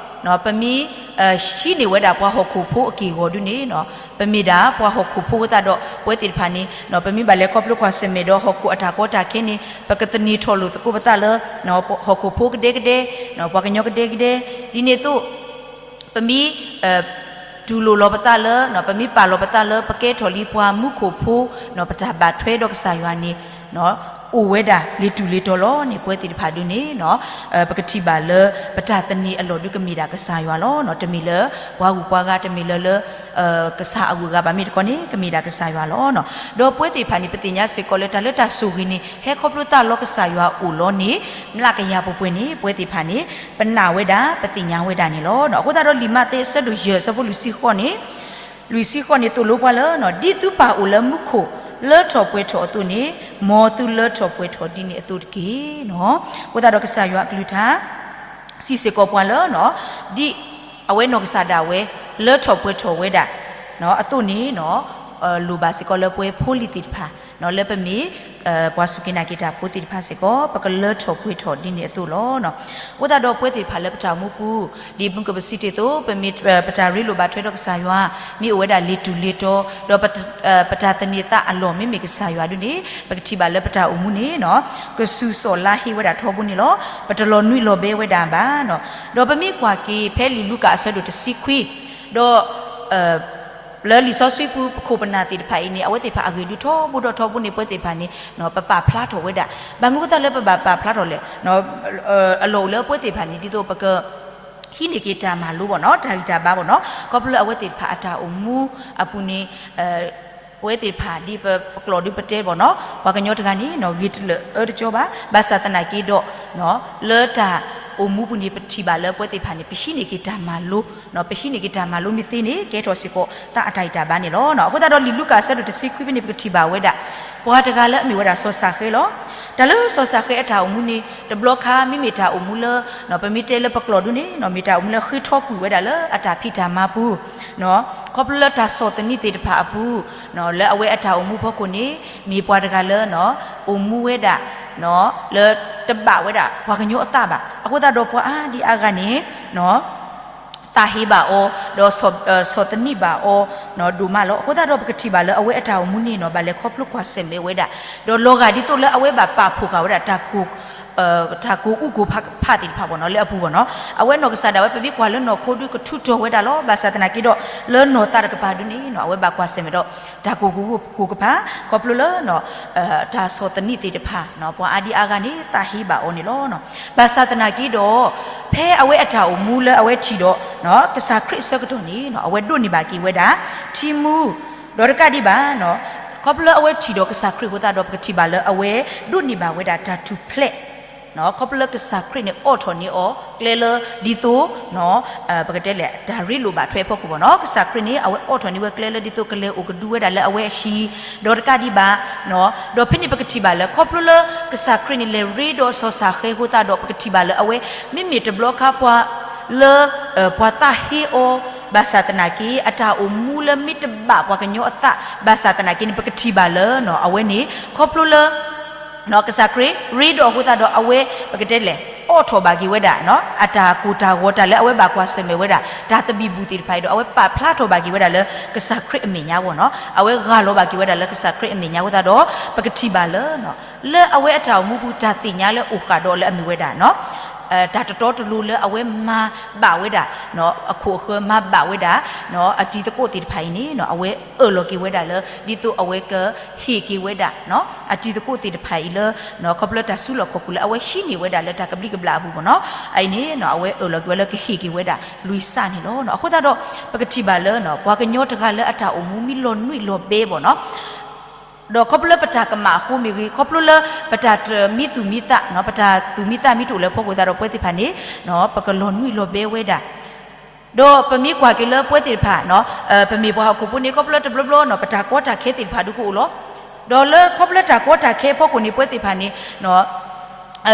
ၤ. ပမ့ၢ် ဟံးန့ၢ်ဝဲဒၣ်ပှၤဟီၣ်ခိၣ်ဖိအက့ၢ်အဂီၤဒုန့ၣ်, ပမ့ၢ်ဒၣ်ပှၤဟီၣ်ခိၣ်ဖိအဃိသတးဒီး ပဝဲသ့ၣ်တဖၣ်န့ၣ် ပမ့ၢ်ဘၣ်လဲၤခီဖျိကွၢ်ဆၢၣ်မဲာ်ဒီးဟီၣ်ခိၣ်အတၢ်ကီတၢ်ခဲန့ၣ် ပကသန့ၤထီၣ်လိာ်သကိးပသးလၢ ဟီၣ်ခိၣ်ဖိကဒဲကဒဲ, ပှၤကညီကဒဲကဒဲ, ဒ်န့ၣ်အသိး ပမ့ၢ် တူၢ်လိာ်လီၤပသးလၢ ပမ့ၢ်ပာ်လီၤပသးလၢ ပကဲထီၣ်လံပှၤမူခိၣ်ဖိ ပတၢ်ဘၣ်ထွဲဒီးကစၢ်ယွၤန့ၣ် အိၣ်ဝဲဒၣ်လၢတူၢ်လၢတီၤလီၤန့ၣ် ပဝဲသ့ၣ်တဖၣ်ဒုန့ၣ် ပကထံၣ်ဘၣ်လၢ ပတၢ်သန့ၤအလီၢ်ဒုကမ့ၢ်ဒၣ်ကစၢ်ယွၤလီၤ. တမ့ၢ်လၢပှၤဂုၤပှၤဂၤ တမ့ၢ်လၢလၢ ကစၢ်အဂုၤအဂၤဘၣ် မ့ၢ်တခီန့ၣ် ကမ့ၢ်ဒၣ်ကစၢ်ယွၤလီၤ. ဒီးပဝဲသ့ၣ်တဖၣ်န့ၣ် ပသ့ၣ်ညါစ့ၢ်ကီးလၢတၢ်လၢတၢ်ဆိၣ်ဂ့ၤန့ၣ် ဟဲခီဖျိသးလၢကစၢ်ယွၤအိၣ်လီၤန့ၣ် မျးကယၤပှဲၤပှဲၤန့ၣ် ပဝဲသ့ၣ်တဖၣ်န့ၣ် ပနာ်ဝဲဒၣ် ပသ့ၣ်ညါဝဲဒၣ်န့ၣ်လီၤ. အဃိသတးဒီးလံာ်မးသဲအဆၢဒိၣ်ယဲၢ်အဆၢဖိလွံၢ်ဆံဃိးန့ၣ် လွံၢ်ဆံဃိးန့ၣ်သိၣ်လိပှၤလၢ ဒ်သုပၢ်အိၣ်လၢမူခိၣ်လၢထီၣ်ပှဲၤထီၣ်အသိးန့ၣ် မ်သုလၢထီၣ်ပှဲၤထီၣ်ဒ်န့ၣ်အသိးတက့ၢ်. အဃိသတးဒီးကစၢ်ယွၤအကလုၢ်ကထါ စံးစ့ၢ်ကီးပှၤလၢ ဒ်အဝဲနီၢ်ကစၢ်ဒၣ်ဝဲ လၢထီၣ်ပှဲၤထီၣ်ဝဲဒၣ်အသိးန့ၣ် လိၣ်ဘၣ်စ့ၢ်ကီးလၢပဝဲဖိလံၤသ့ၣ်တဖၣ် လၢပမ့ၢ် ပှၤစူၢ်က့ၤနာ်က့ၤတၢ်ဖိသ့ၣ်တဖၣ်စ့ၢ်ကီး ပကလၢထီၣ်ပှဲၤထီၣ်ဒ်န့ၣ်အသိးလီၤ. အဃိသတးဒီးပဝဲသ့ၣ်တဖၣ်လၢပတၢ်အိၣ်မူပူၤ ဒ်မုၢ်ကပစံးတ့ၢ်အသိး ပမ့ၢ်ပတၢ်ရ့လိာ်ဘၣ်ထွဲဒီးကစၢ်ယွၤ မ့ၢ်အိၣ်ဝဲဒၣ်လၢတူၢ်လၢတီၤ ဒီး ပတၢ်သန့ၤသးအလီၢ်မ့မ့ၢ်ကစၢ်ယွၤဒုန့ၣ် ပကထံၣ်ဘၣ်လၢပတၢ်အိၣ်မူန့ၣ် ကဆူၣ်စီၣ်လါဟ့ဝဲဒၣ်ထီဘိန့ၣ်လီၤ. ပတလီၤနွံလီၤဘဲဝဲဒၣ်ဘၣ်. ဒီးပမ့ၢ်ကွၢ်က့ၤဖဲလံာ်လူၤကၣ်အဆၢဒိၣ်တဆံခွံ ဒီး လၢလံာ်စီဆှံပူၤ ပခိၣ်ပနၢ်သ့ၣ်တဖၣ်အံၤန့ၣ် အဝဲသ့ၣ်တဖၣ်အဂ့ၢ်ဒုထီဘိဒီးထီဘိန့ၣ် ပဝဲသ့ၣ်တဖၣ်န့ၣ် ပပာ်ဖျါထီၣ်ဝဲဒၣ် ဘၣ်မနုၤအဃိသတးလၢပဘၣ်ပာ်ဖျါထီၣ်လဲၣ်. အလီၢ်အိၣ်လၢပဝဲသ့ၣ်တဖၣ်န့ၣ် ဒ်သိးပက ဟံးန့ၢ်က့ၤတၢ်မၤလိဘၣ်နီၤ တၢ်ဂံၢ်တၢ်ဘါဘၣ်နီၤ ခီဖျိလၢအဝဲသ့ၣ်တဖၣ်အတၢ်အိၣ်မူအပူၤန့ၣ် ပဝဲသ့ၣ်တဖၣ်ဒ်ပကျိာ်ဒုပတဲဘၣ်နီၤ ပှၤကညီတဂၤန့ၣ် ဂ့ၤတလၢာ်အၢတကၠီဘၣ် ဘၣ်ဆၣ်သနာ်က့ဒီး လၢတၢ်အိၣ်မူပူၤန့ၣ် ပထံၣ်ဘၣ်လၢပဝဲသ့ၣ်တဖၣ်န့ၣ် ပဟံးန့ၢ်က့ၤတၢ်မၤလိ ပဟံးန့ၢ်က့ၤတၢ်မၤလိမ့ၢ်သ့န့ၣ် ကဲထီၣ်စ့ၢ်ကီးသးအတၢ်ဂံၢ်တၢ်ဘါန့ၣ်လီၤ. အဃိသတးဒီးလံာ်လူၤကၣ်အဆၢဒိၣ်တဆံခွံဖဲန့ၣ် ပကထံၣ်ဘၣ်ဝဲဒၣ် ပှၤတဂၤလၢအမ့ၢ်ဝဲဒၣ်စီၤၡၤဃဲလီၤ. တၢ်လၢစီၤၡၤဃဲအတၢ်အိၣ်မူန့ၣ် တဘျီခါမ့မ့ၢ်တၢ်အိၣ်မူလၢ ပမ့ၢ်တဲလၢပကျိာ်ဒုန့ၣ် မ့ၢ်တၢ်အိၣ်မူလၢဃ့ထီကွံာ်ဝဲဒၣ်လၢအတၢ်ဖံးတၢ်မၤပူၤ ခီဖျိလၢတၢ်ဆီၣ်သနံးသ့ၣ်တဖၣ်အပူၤ လၢအဝဲအတၢ်အိၣ်မူဖီခိၣ်န့ၣ် မ့ၢ်ပှၤတဂၤလၢ အိၣ်မူဝဲဒၣ် လၢတဘၣ်ဝဲဒၣ်ပှၤကညီအသးဘၣ်. အဃိသတးဒီးပှၤအါဒံအါဂၤန့ၣ် သးဟ့ဘၣ်အီၤ ဒီးဆီၣ်သနံးဘၣ်အီၤ ဒိၣ်မးလီၤ. အဃိသတးဒီးပကထံၣ်ဘၣ်လၢအဝဲအတၢ်အိၣ်မူန့ၣ်နီၤ ဘၣ်လဲၤခီဖျိကွၢ်ဆၢၣ်မဲာ်ဝဲဒၣ် ဒီးလီၤဂာ်ဒ်သိးလၢအဝဲဘၣ်ပာ်ဖှိၣ်ဃာ်ဝဲဒၣ် တၢ်ကိၢ်အူကိၢ်ဖးသ့ၣ်တဖၣ်ဘၣ်နီၤ လၢအပူၤဘၣ်နီၤ အဝဲနီၢ်ကစၢ်ဒၣ်ဝဲ ပမ့ၢ်ကွၢ်လၢနီၢ်ခိဒုကထူးထီၣ်ဝဲဒၣ်လီၤ. ဘၣ်ဆၣ်သနာ်က့ဒီး လၢနီၢ်သးတကပၤဒုန့ၣ်နီၤ အဝဲဘၣ်ကွၢ်ဆၢၣ်မဲာ်ဒီး တၢ်ကိၢ်ကိၢ်ကပၤ ခီဖျိလၢ တၢ်ဆီၣ်သနံးသ့ၣ်တဖၣ် ပှၤအါဒံအါဂၤန့ၣ် သးဟ့ဘၣ်အီၤန့ၣ်လီၤ. ဘၣ်ဆၣ်သနာ်က့ဒီး ဖဲအဝဲအတၢ်အိၣ်မူလၢအဝဲထံၣ်ဒီး ကစၢ်ခရံာ်အဆၢကတီၢ်န့ၣ် အဝဲဒိးန့ၢ်ဘၣ်က့ၤဝဲဒၣ် ထံမူ ဒီးတကးဒံးဘၣ် ခီဖျိလၢအဝဲထံၣ်ဒီးကစၢ်ခရံာ်အဃိသတးဒီး ပကထံၣ်ဘၣ်လၢအဝဲဒိးန့ၢ်ဘၣ်ဝဲဒၣ်တၢ်ထူၣ်ဖျဲး ခီဖျိလၢကစၢ်ခရံာ်န့ၣ် အိးထီၣ်န့ၢ်အီၤကျဲလၢဒ်သိး ပကတဲလဲၣ် တၢ်ရ့လိာ်ဘၣ်ထွဲအဖီခိၣ်ဘၣ်နီၤ ကစၢ်ခရံာ်န့ၣ် အဝဲအိးထီၣ်န့ၢ်ဝဲကျဲလၢဒ်သိးကလဲၤအိၣ်ကဒုဝဲဒၣ်လၢအဝဲအဟံၣ် ဒီးတကးဒံးဘၣ် ဒီးဖဲန့ၣ်ပကထံၣ်ဘၣ်လၢ ခီဖျိလၢကစၢ်ခရံာ်န့ၣ် လဲၤရ့ဒီးစီၤၡၤဃဲအဃိသတးဒီး ပကထံၣ်ဘၣ်လၢအဝဲ မ့မ့ၢ်တဘျီခါပှၤလၢ ပှၤသးဟ့အီၤ ဘၣ်ဆၣ်သနာ်က့ အတၢ်အိၣ်မူလၢမ့ၢ်တဘၣ်ပှၤကညီအသး ဘၣ်ဆၣ်သနာ်က့န့ၣ် ပကထံၣ်ဘၣ်လၢ အဝဲန့ၣ် ခီဖျိလၢ ကစၢ်ခရံာ်ရ့ဒီးအဃိသတးဒီး အဝဲ ပကတဲလဲၣ် အိးထီၣ်ဘၣ်က့ၤဝဲဒၣ် အတၢ်ကိၢ်တၢ်ဂီၤတၢ်လၢအဝဲဘၣ်ကွၢ်ဆၢၣ်မဲာ်ဝဲဒၣ် တၢ်သဘံၣ်ဘုၣ်သ့ၣ်တဖၣ်အံၤဒီး အဝဲပာ်ဖျါထီၣ်ဘၣ်က့ၤဝဲဒၣ်လၢ ကစၢ်ခရံာ်အမဲာ်ညါအဂီၢ်နီၤ အဝဲဂၢ်လီၤဘၣ်က့ၤဝဲဒၣ်လၢကစၢ်ခရံာ်အမဲာ်ညါအဃိသတးဒီး ပကထံၣ်ဘၣ်လၢ လၢအဝဲအတၢ်အိၣ်မူပူၤ တၢ်သ့ၣ်ညါလၢအိၣ်ဃာ်ဒီးလၢအမ့ၢ်ဝဲဒၣ် တၢ်တတီတလိၤလၢအဝဲမၤဘၣ်ဝဲဒၣ် အခိၣ်အဃၢၤမၤဘၣ်ဝဲဒၣ် အတံၤသကိးသ့ၣ်တဖၣ်အံၤန့ၣ် အဝဲအၢၣ်လီၤက့ၤဝဲဒၣ်လၢ ဒ်သိးအဝဲကဟ့ၣ်က့ၤဝဲဒၣ် အတံၤသကိးသ့ၣ်တဖၣ်အံၤလၢ ခီဖျိတၢ်စုလီၢ်ခီၣ်ခိၣ်လၢအဝဲဟံးန့ၢ်ဝဲဒၣ်လၢတၢ်ကဘျံးကဘျၣ်အပူၤဘၣ်နီၤ အအံၤန့ၣ် အဝဲအၢၣ်လီၤက့ၤဝဲလၢကဟ့ၣ်က့ၤဝဲဒၣ်လွံၢ်စးန့ၣ်လီၤ. အဃိသတးဒီး ပကထံၣ်ဘၣ်လၢ ပှၤကညီတဂၤလၢအတၢ်အိၣ်မူမ့ၢ်လီၤနွံလီၤဘဲဘၣ်နီၤ ဒီးခီဖျိလၢပတၢ်ကမၣ်အဃိမ့ၢ်ဂ့ၤ ခီဖျိလၢပတၢ်တမံသူၣ်မံသး ပတၢ်သူၣ်မံသးမံတအိၣ်လၢဖီခိၣ်သတးဒီး ပဝဲသ့ၣ်တဖၣ်န့ၣ် ပကလီၤနွံလီၤဘဲဝဲဒၣ် ဒီးပမ့ၢ်ကွၢ်က့ၤလၢပဝဲသ့ၣ်တဖၣ် ပမ့ၢ်ပှၤဟီၣ်ခိၣ်ဖိန့ၣ် ခီဖျိလၢတဘျီဘျီ ပတၢ်ကီတၢ်ခဲသ့ၣ်တဖၣ်ဒုကအိၣ်လီၤ. ဒီးလၢခီဖျိလၢတၢ်ကီတၢ်ခဲအဖီခိၣ်န့ၣ် ပဝဲသ့ၣ်တဖၣ်န့ၣ်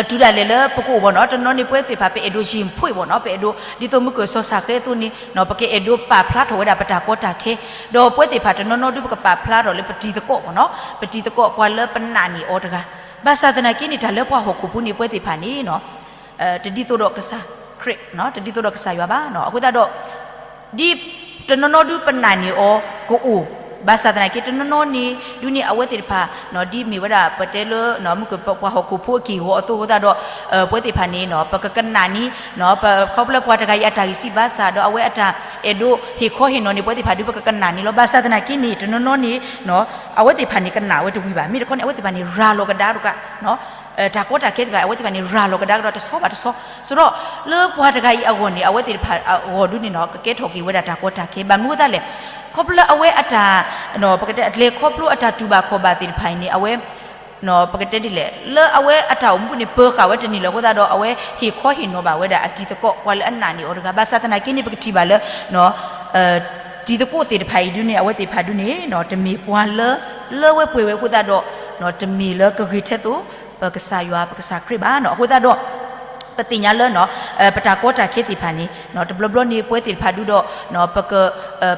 တုၤဒၣ်လဲာ်လၢပကအိၣ်ဘၣ်နီၤ တနီၤန့ၣ် ပဝဲသ့ၣ်တဖၣ် ပအဲၣ်ဒိးယံာ်ဖှိၣ်ဘၣ်နီၤ ပအဲၣ်ဒိး ဒ်သိးမုၢ်ကၢၢ်စီၤၡၤဃဲအသိးန့ၣ် ပကအဲၣ်ဒိးပာ်ဖျါထီၣ်ဝဲဒၣ်ပတၢ်ကီတၢ်ခဲ ဒီးပဝဲသ့ၣ်တဖၣ်တနီၤနီၤဒု ပကပာ်ဖျါထီၣ်လၢပတံၤသကိးဘၣ်နီၤ ပတံၤသကိးပှၤလၢပနာ်န့ၢ်အီၤတဂၤ ဘၣ်ဆၣ်သနာ်က့န့ၣ် တၢ်လၢပှၤဟီၣ်ခိၣ်ဖိန့ၣ် ပဝဲသ့ၣ်တဖၣ်န့ၣ် တဒ်သိးဒီးကစၢ်ခရံာ် တဒ်သိးဒီးကစၢ်ယွၤဘၣ်နီၤ အဃိသတးဒီး ဒ်တနီၤနီၤဒုပနာ်န့ၢ်အီၤကအိၣ်, ဘၣ်ဆၣ်သနာ်က့ တနီၤနီၤန့ၣ် ဒုန့ၣ်အဝဲသ့ၣ်တဖၣ် ဒ်မ့ၢ်ဝဲဒၣ်ပတဲလၢ မုၢ်ကပှၤဟီၣ်ခိၣ်ဖိအက့ၢ်အဂီၤအသိးအဃိသတးဒီး ပဝဲသ့ၣ်တဖၣ်န့ၣ် ပကကနၣ်န့ၣ် ပခီဖျိပှၤတဂၤအံၤအတၢ်ဂံၢ်စၢ်ဘါစၢ် ဒီးအဝဲအတၢ်အဲၣ်ဒိးဟ့ၣ်ခီဟ့ၣ်နီၤန့ၣ် ပဝဲသ့ၣ်တဖၣ်ဒုပကကနၣ်န့ၣ်လီၤ. ဘၣ်ဆၣ်သနာ်က့န့ၣ် တနီၤနီၤန့ၣ် အဝဲသ့ၣ်တဖၣ်န့ၣ် ကနၣ်ဝဲတဝံၤဘၣ်. မ့ၢ်တခီန့ၣ် အဝဲသ့ၣ်တဖၣ်န့ၣ် ရၤလီၤကဒါတကး တၢ်ကီတၢ်ခဲသ့ၣ်တဖၣ် အဝဲသ့ၣ်တဖၣ်န့ၣ် ရၤလီၤကဒါကဒီးတဆီဘၣ်တဆီ, ဆိုတော့ လၢပှၤတဂၤအံၤအဂီၢ်န့ၣ် အဝဲသ့ၣ်တဖၣ်အဂီၢ်ဒုန့ၣ်နီၤ ကကဲထီၣ်က့ၤဝဲဒၣ်တၢ်ကီတၢ်ခဲ ဘၣ်မနုၤအဃိသတးလဲၣ်, ခီဖျိလၢအဝဲအတၢ် ပကတဲ အကျဲၤခီဖျိအတၢ်တူၢ်ဘၣ်ခီၣ်ဘၣ်သ့ၣ်တဖၣ်အံၤန့ၣ် အဝဲ ပကတဲဒ်လဲၣ် လၢအဝဲအတၢ်အိၣ်မူန့ၣ် ပၢၤဃာ်ဝဲတန့ၢ်လၢၤအဃိသတးဒီး အဝဲဟ့ၣ်ခီဟ့ၣ်နီၤဘၣ်ဝဲဒၣ်အတံၤသကိး ပှၤလၢအနာ်န့ၢ်အီၤတဂၤ. ဘၣ်ဆၣ်သနာ်က့န့ၣ် ပကထံၣ်ဘၣ်လၢ တံၤသကိးသ့ၣ်တဖၣ်အံၤဒုန့ၣ် အဝဲသ့ၣ်တဖၣ်ဒုန့ၣ် တမ့ၢ်ပှၤလၢ လၢဝဲပှဲၤဝဲအဃိသတးဒီး တမ့ၢ်လၢကဂ့ၤထဲသိး ပကစၢ်ယွၤပကစၢ်ခရံာ်ဘၣ်နီၤ. အဃိသတးဒီး ပသ့ၣ်ညါလၢ ပတၢ်ကီတၢ်ခဲသ့ၣ်တဖၣ်န့ၣ် တဘျီဘျီန့ၣ် ပဝဲသ့ၣ်တဖၣ်ဒုဒီး ပက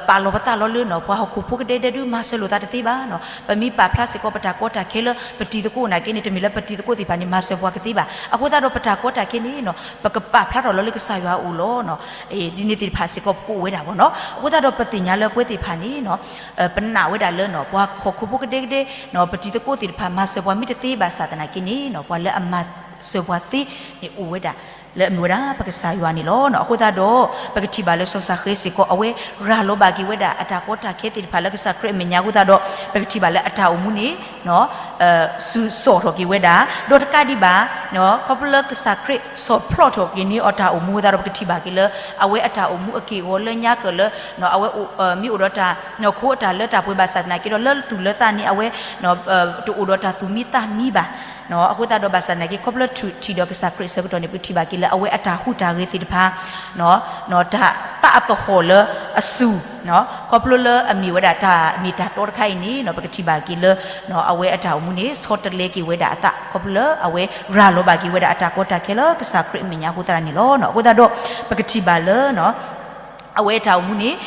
ပာ်လီၤပသးလီၤလၢ ပှၤဟီၣ်ခိၣ်ဖိကဒဲကဒဲဒု မၤစၢၤလိာ်သးတသ့ဘၣ်နီၤ. ပမ့ၢ်ပာ်ဖျါစ့ၢ်ကီး ပတၢ်ကီတၢ်ခဲလၢ ပတံၤသကိးနာ်က့န့ၣ် တမ့ၢ်လၢပတံၤသကိးသ့ၣ်တဖၣ်န့ၣ် မၤစၢၤပှၤကသ့ဘၣ်. အဃိသတးဒီး ပတၢ်ကီတၢ်ခဲန့ၣ် ပကပာ်ဖျါထီၣ်လီၤလၢကစၢ်ယွၤအအိၣ်လီၤ. ဒ်န့ၣ်သ့ၣ်တဖၣ်စ့ၢ်ကီး ပကအိၣ်ဝဲဒၣ်ဘၣ်နီၤ. အဃိသတးဒီး ပသ့ၣ်ညါလၢပဝဲသ့ၣ်တဖၣ်န့ၣ် ပနာ်ဝဲဒၣ်လၢ ပှၤဟီၣ်ခိၣ်ဖိကဒဲကဒဲ ပတံၤသကိးသ့ၣ်တဖၣ် မၤစၢၤပှၤမ့ၢ်တသ့ဘၣ်ဆၣ်သနာ်က့န့ၣ် ပှၤလၢအမၤစၢၤပှၤသ့န့ၣ်အိၣ်ဝဲဒၣ် လၢအမ့ၢ်ဝဲဒၣ် ပကစၢ်ယွၤန့ၣ်လီၤ. အဃိသတးဒီး ပကထံၣ်ဘၣ်လၢစီၤစၤဃဲစ့ၢ်ကီး အဝဲရၤလီၤဘၣ်က့ၤဝဲဒၣ် အတၢ်ကီတၢ်ခဲသ့ၣ်တဖၣ်လၢကစၢ်ခရံာ်အမဲာ်ညါအဃိသတးဒီး ပကထံၣ်ဘၣ်လၢအတၢ်အိၣ်မူန့ၣ် စူၤစိာ်ထီၣ်က့ၤဝဲဒၣ် ဒီးတကးဒံးဘၣ် ခီဖျိလၢကစၢ်ခရံာ်ဆီၣ်ဖျီၣ်ထီၣ်က့ၤန့ၢ်အီၤတၢ်အိၣ်မူအဃိသတးဒီး ပကထံၣ်ဘၣ်က့ၤလၢ အဝဲအတၢ်အိၣ်မူအက့ၢ်အဂီၤလၢညါကၢၢ်လၢ အဝဲ မ့ၢ်အိၣ်ဒီးတၢ် နီၢ်ခိအတၢ်လၢတၢ်ပှဲၤဘၣ်ဆၣ်သနာ်က့ဒီး လၢသူၣ်လၢသးန့ၣ် အဝဲ တအိၣ်ဒီးတၢ်သူၣ်မံသးမံဘၣ်. အဃိသတးဒီးဘၣ်ဆၣ်သနာ်က့ ခီဖျိလၢထံၣ်ဒီးကစၢ်ခရံာ်အဆၢကတီၢ်န့ၣ် ပကထံၣ်ဘၣ်က့ၤလၢအဝဲအတၢ်ဟူးတၢ်ဂဲၤသ့ၣ်တဖၣ် တၢ်သးအသဟီၣ်လၢအစူၤ ခီဖျိလၢအမ့ၢ်ဝဲဒၣ်တၢ်မ့ၢ်တၢ်တီတခါအံၤန့ၣ် ပကထံၣ်ဘၣ်က့ၤလၢ အဝဲအတၢ်အိၣ်မူန့ၣ် ဆီတလဲက့ၤဝဲဒၣ်အသး ခီဖျိလၢအဝဲရၤလီၤဘၣ်က့ၤဝဲဒၣ်အတၢ်ကီတၢ်ခဲလၢကစၢ်ခရံာ်အမဲာ်ညါအဃိသတးန့ၣ်လီၤ. အဃိသတးဒီး ပကထံၣ်ဘၣ်လၢ အဝဲအတၢ်အိၣ်မူန့ၣ်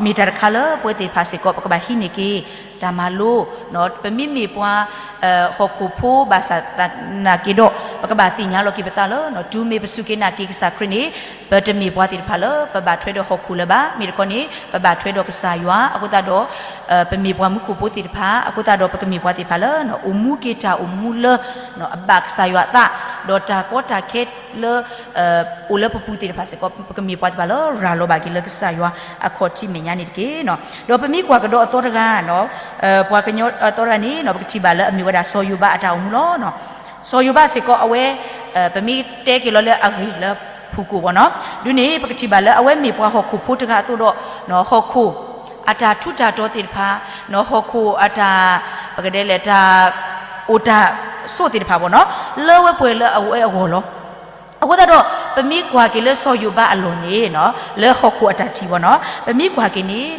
မ့ၢ်တၢ်တခါလၢပဝဲသ့ၣ်တဖၣ်စ့ၢ်ကီး ပကဘၣ်ဟံးန့ၢ်က့ၤ တၢ်မၤလိ ပမ့မ့ၢ်ပှၤ ဟီၣ်ခိၣ်ဖိဘၣ်ဆၣ်သနာ်က့ဒီး ပကဘၣ်သ့ၣ်ညါလီၤက့ၤပသးလၢ တုၤမ့ၢ်ပစူၢ်က့ၤနာ်က့ၤကစၢ်ခရံာ်န့ၣ် ပတမ့ၢ်ပှၤသ့ၣ်တဖၣ်လၢ ပဘၣ်ထွဲဒီးဟီၣ်ခိၣ်လၢၤဘၣ်. မ့ၢ်တခီန့ၣ် ပဘၣ်ထွဲဒီးကစၢ်ယွၤ အဃိသတးဒီး ပမ့ၢ်ပှၤမူခိၣ်ဖိသ့ၣ်တဖၣ် အဃိသတးဒီး ပကမ့ၢ်ပှၤသ့ၣ်တဖၣ်လၢ အိၣ်မူက့ၤတၢ်အိၣ်မူလၢ အဘၣ်ကစၢ်ယွၤအသး ဒီးတၢ်ကီတၢ်ခဲလၢ အိၣ်လၢပပူၤသ့ၣ်တဖၣ်စ့ၢ်ကီး ပကမ့ၢ်ပှၤသ့ၣ်တဖၣ်လၢ ရၤလီၤဘၣ်က့ၤလၢကစၢ်ယွၤအခီၣ်ထံးမဲာ်ညါန့ၣ်တက့ၢ်. ဒီးပမ့ၢ်ကွၢ်ကဒီးအသီတဂၤ ပှၤကညီအသီတဂၤန့ၣ် ပကထံၣ်ဘၣ်လၢအမ့ၢ်ဝဲဒၣ်စီၤယိၤဘးအတၢ်အိၣ်မူလီၤ. စီၤယိၤဘးစ့ၢ်ကီးအဝဲ ပမ့ၢ်တဲက့ၤလီၤလၢအဂ့ၢ်လၢဖုၣ်ကိာ်ဘၣ်နီၤ ဒ်န့ၣ် ပကထံၣ်ဘၣ်လၢအဝဲမ့ၢ်ပှၤဟီၣ်ခိၣ်ဖိတဂၤအသိးဒီး ဟီၣ်ခိၣ် အတၢ်ထူးတၢ်တီၤသ့ၣ်တဖၣ် ဟီၣ်ခိၣ်အတၢ် ပကတဲလဲၣ် တၢ် အိၣ်တၢ်ဆိးသ့ၣ်တဖၣ်ဘၣ်နီၤ လၢဝဲပှဲၤလၢအဝဲအဂီၢ်လီၤ. အဃိသတးဒီး ပမ့ၢ်ကွၢ်က့ၤလၢစီၤယိၤဘးအလီၢ်န့ၣ် လၢဟီၣ်ခိၣ်အတၢ်ထံၣ်ဘၣ်နီၤ ပမ့ၢ်ကွၢ်က့ၤန့ၣ်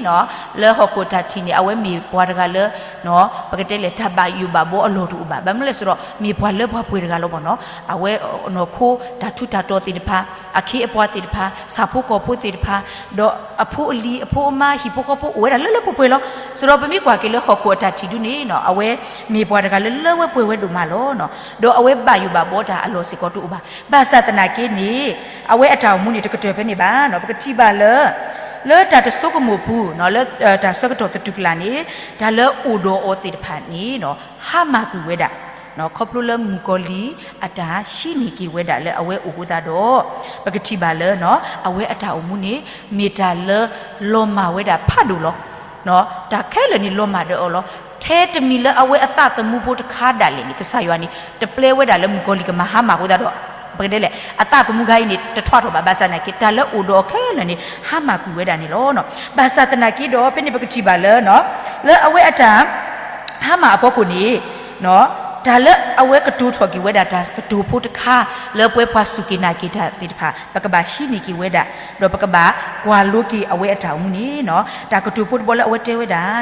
လၢဟီၣ်ခိၣ်အတၢ်ထံၣ်န့ၣ် အဝဲမ့ၢ်ပှၤတဂၤလၢ ပကတဲလဲၣ် တၢ်ဘၣ်ယိၣ်ဘၣ်ဘီအလီၢ်တအိၣ်ဘၣ်. ဘၣ်မနုၤလဲၣ်ဆိုတော့ မ့ၢ်ပှၤလၢပှဲၤပှဲၤတဂၤလီၤဘၣ်နီၤ အဝဲနီၢ်ခိ တၢ်ထူးတၢ်တီၤသ့ၣ်တဖၣ် အခ့အပှၤသ့ၣ်တဖၣ် ဆၣ်ဖိကီၢ်ဖိသ့ၣ်တဖၣ် ဒီးအဖိအလံၤ အဖိအမါ ဟံၣ်ဖိဃီဖိ အိၣ်ဝဲဒၣ်လၢလၢပှဲၤပှဲၤလီၤ. ဆိုတော့ ပမ့ၢ်ကွၢ်က့ၤလၢဟီၣ်ခိၣ်အတၢ်ထံၣ်ဒုန့ၣ် အဝဲမ့ၢ်ပှၤတဂၤလၢလၢဝဲပှဲၤဝဲဒိၣ်မးလီၤ. ဒီးအဝဲဘၣ်ယိၣ်ဘၣ်ဘီတၢ်အလီၢ်စ့ၢ်ကီးတအိၣ်ဘၣ်. ဘၣ်ဆၣ်သနာ်က့န့ၣ် အဝဲအတၢ်အိၣ်မူန့ၣ် တကတၢၢ်ဖဲန့ၣ်ဘၣ်. ပကထံၣ်ဘၣ်လၢ လၢတၢ်တဆိကမိၣ်ပူၤ လၢတၢ်ဆၢကတီၢ်သတူၢ်ကလာ်န့ၣ် တၢ်လၢအိၣ်ဒီးအီၤသ့ၣ်တဖၣ်န့ၣ် ဟါမၢ်ကွံာ်ဝဲဒၣ် ခီဖျိလၢမုၣ်ကီၤလံၢ်အတၢ်ဟံးန့ၢ်က့ၤဝဲဒၣ်လၢအဝဲအိၣ်အဃိသတးဒီး ပကထံၣ်ဘၣ်လၢ အဝဲအတၢ်အိၣ်မူန့ၣ် မ့ၢ်တၢ်လၢလီၤမၢ်ဝဲဒၣ်ဖးဒိၣ်လီၤ. တၢ်ခဲလၢာ်န့ၣ်လီၤမၢ်ဒီးအီၤလီၤ. ထဲတမံၤလၢအဝဲအသးသမူဖိတခါဒၣ်လဲာ်န့ၣ် ကစၢ်ယွၤန့ၣ် တပျဲဝဲဒၣ်လၢမုၣ်ကီၤလံၢ်ကမၤဟါမၢ်အဃိသတးဒီး ပကတဲလဲၣ် အသးသမူခါအံၤန့ၣ် တထွးထီၣ်ဘၣ်. ဘၣ်ဆၣ်သနာ်က့ တၢ်လၢအိၣ်ဒီးအီၤခဲလၢာ်န့ၣ် ဟါမၢ်ကွံာ်ဝဲဒၣ်န့ၣ်လီၤ. ဘၣ်ဆၣ်သနာ်က့ဒီး ဖဲန့ၣ်ပကထံၣ်ဘၣ်လၢ လၢအဝဲအတၢ် ဟါမၢ်အဖီခိၣ်န့ၣ် တၢ်လၢအဝဲကတိၤထီၣ်က့ၤဝဲဒၣ်တၢ်ကတိၤဖိတခါ လၢပဝဲပှၤစူၢ်က့ၤနာ်က့ၤတၢ်သ့ၣ်တဖၣ် ပကဘၣ်ဟံးန့ၢ်က့ၤဝဲဒၣ် ဒီးပကဘၣ်ကွၢ်လိက့ၤအဝဲအတၢ်အိၣ်မူန့ၣ် တၢ်ကတိၤဖိတဘီလၢအဝဲတဲဝဲဒၣ်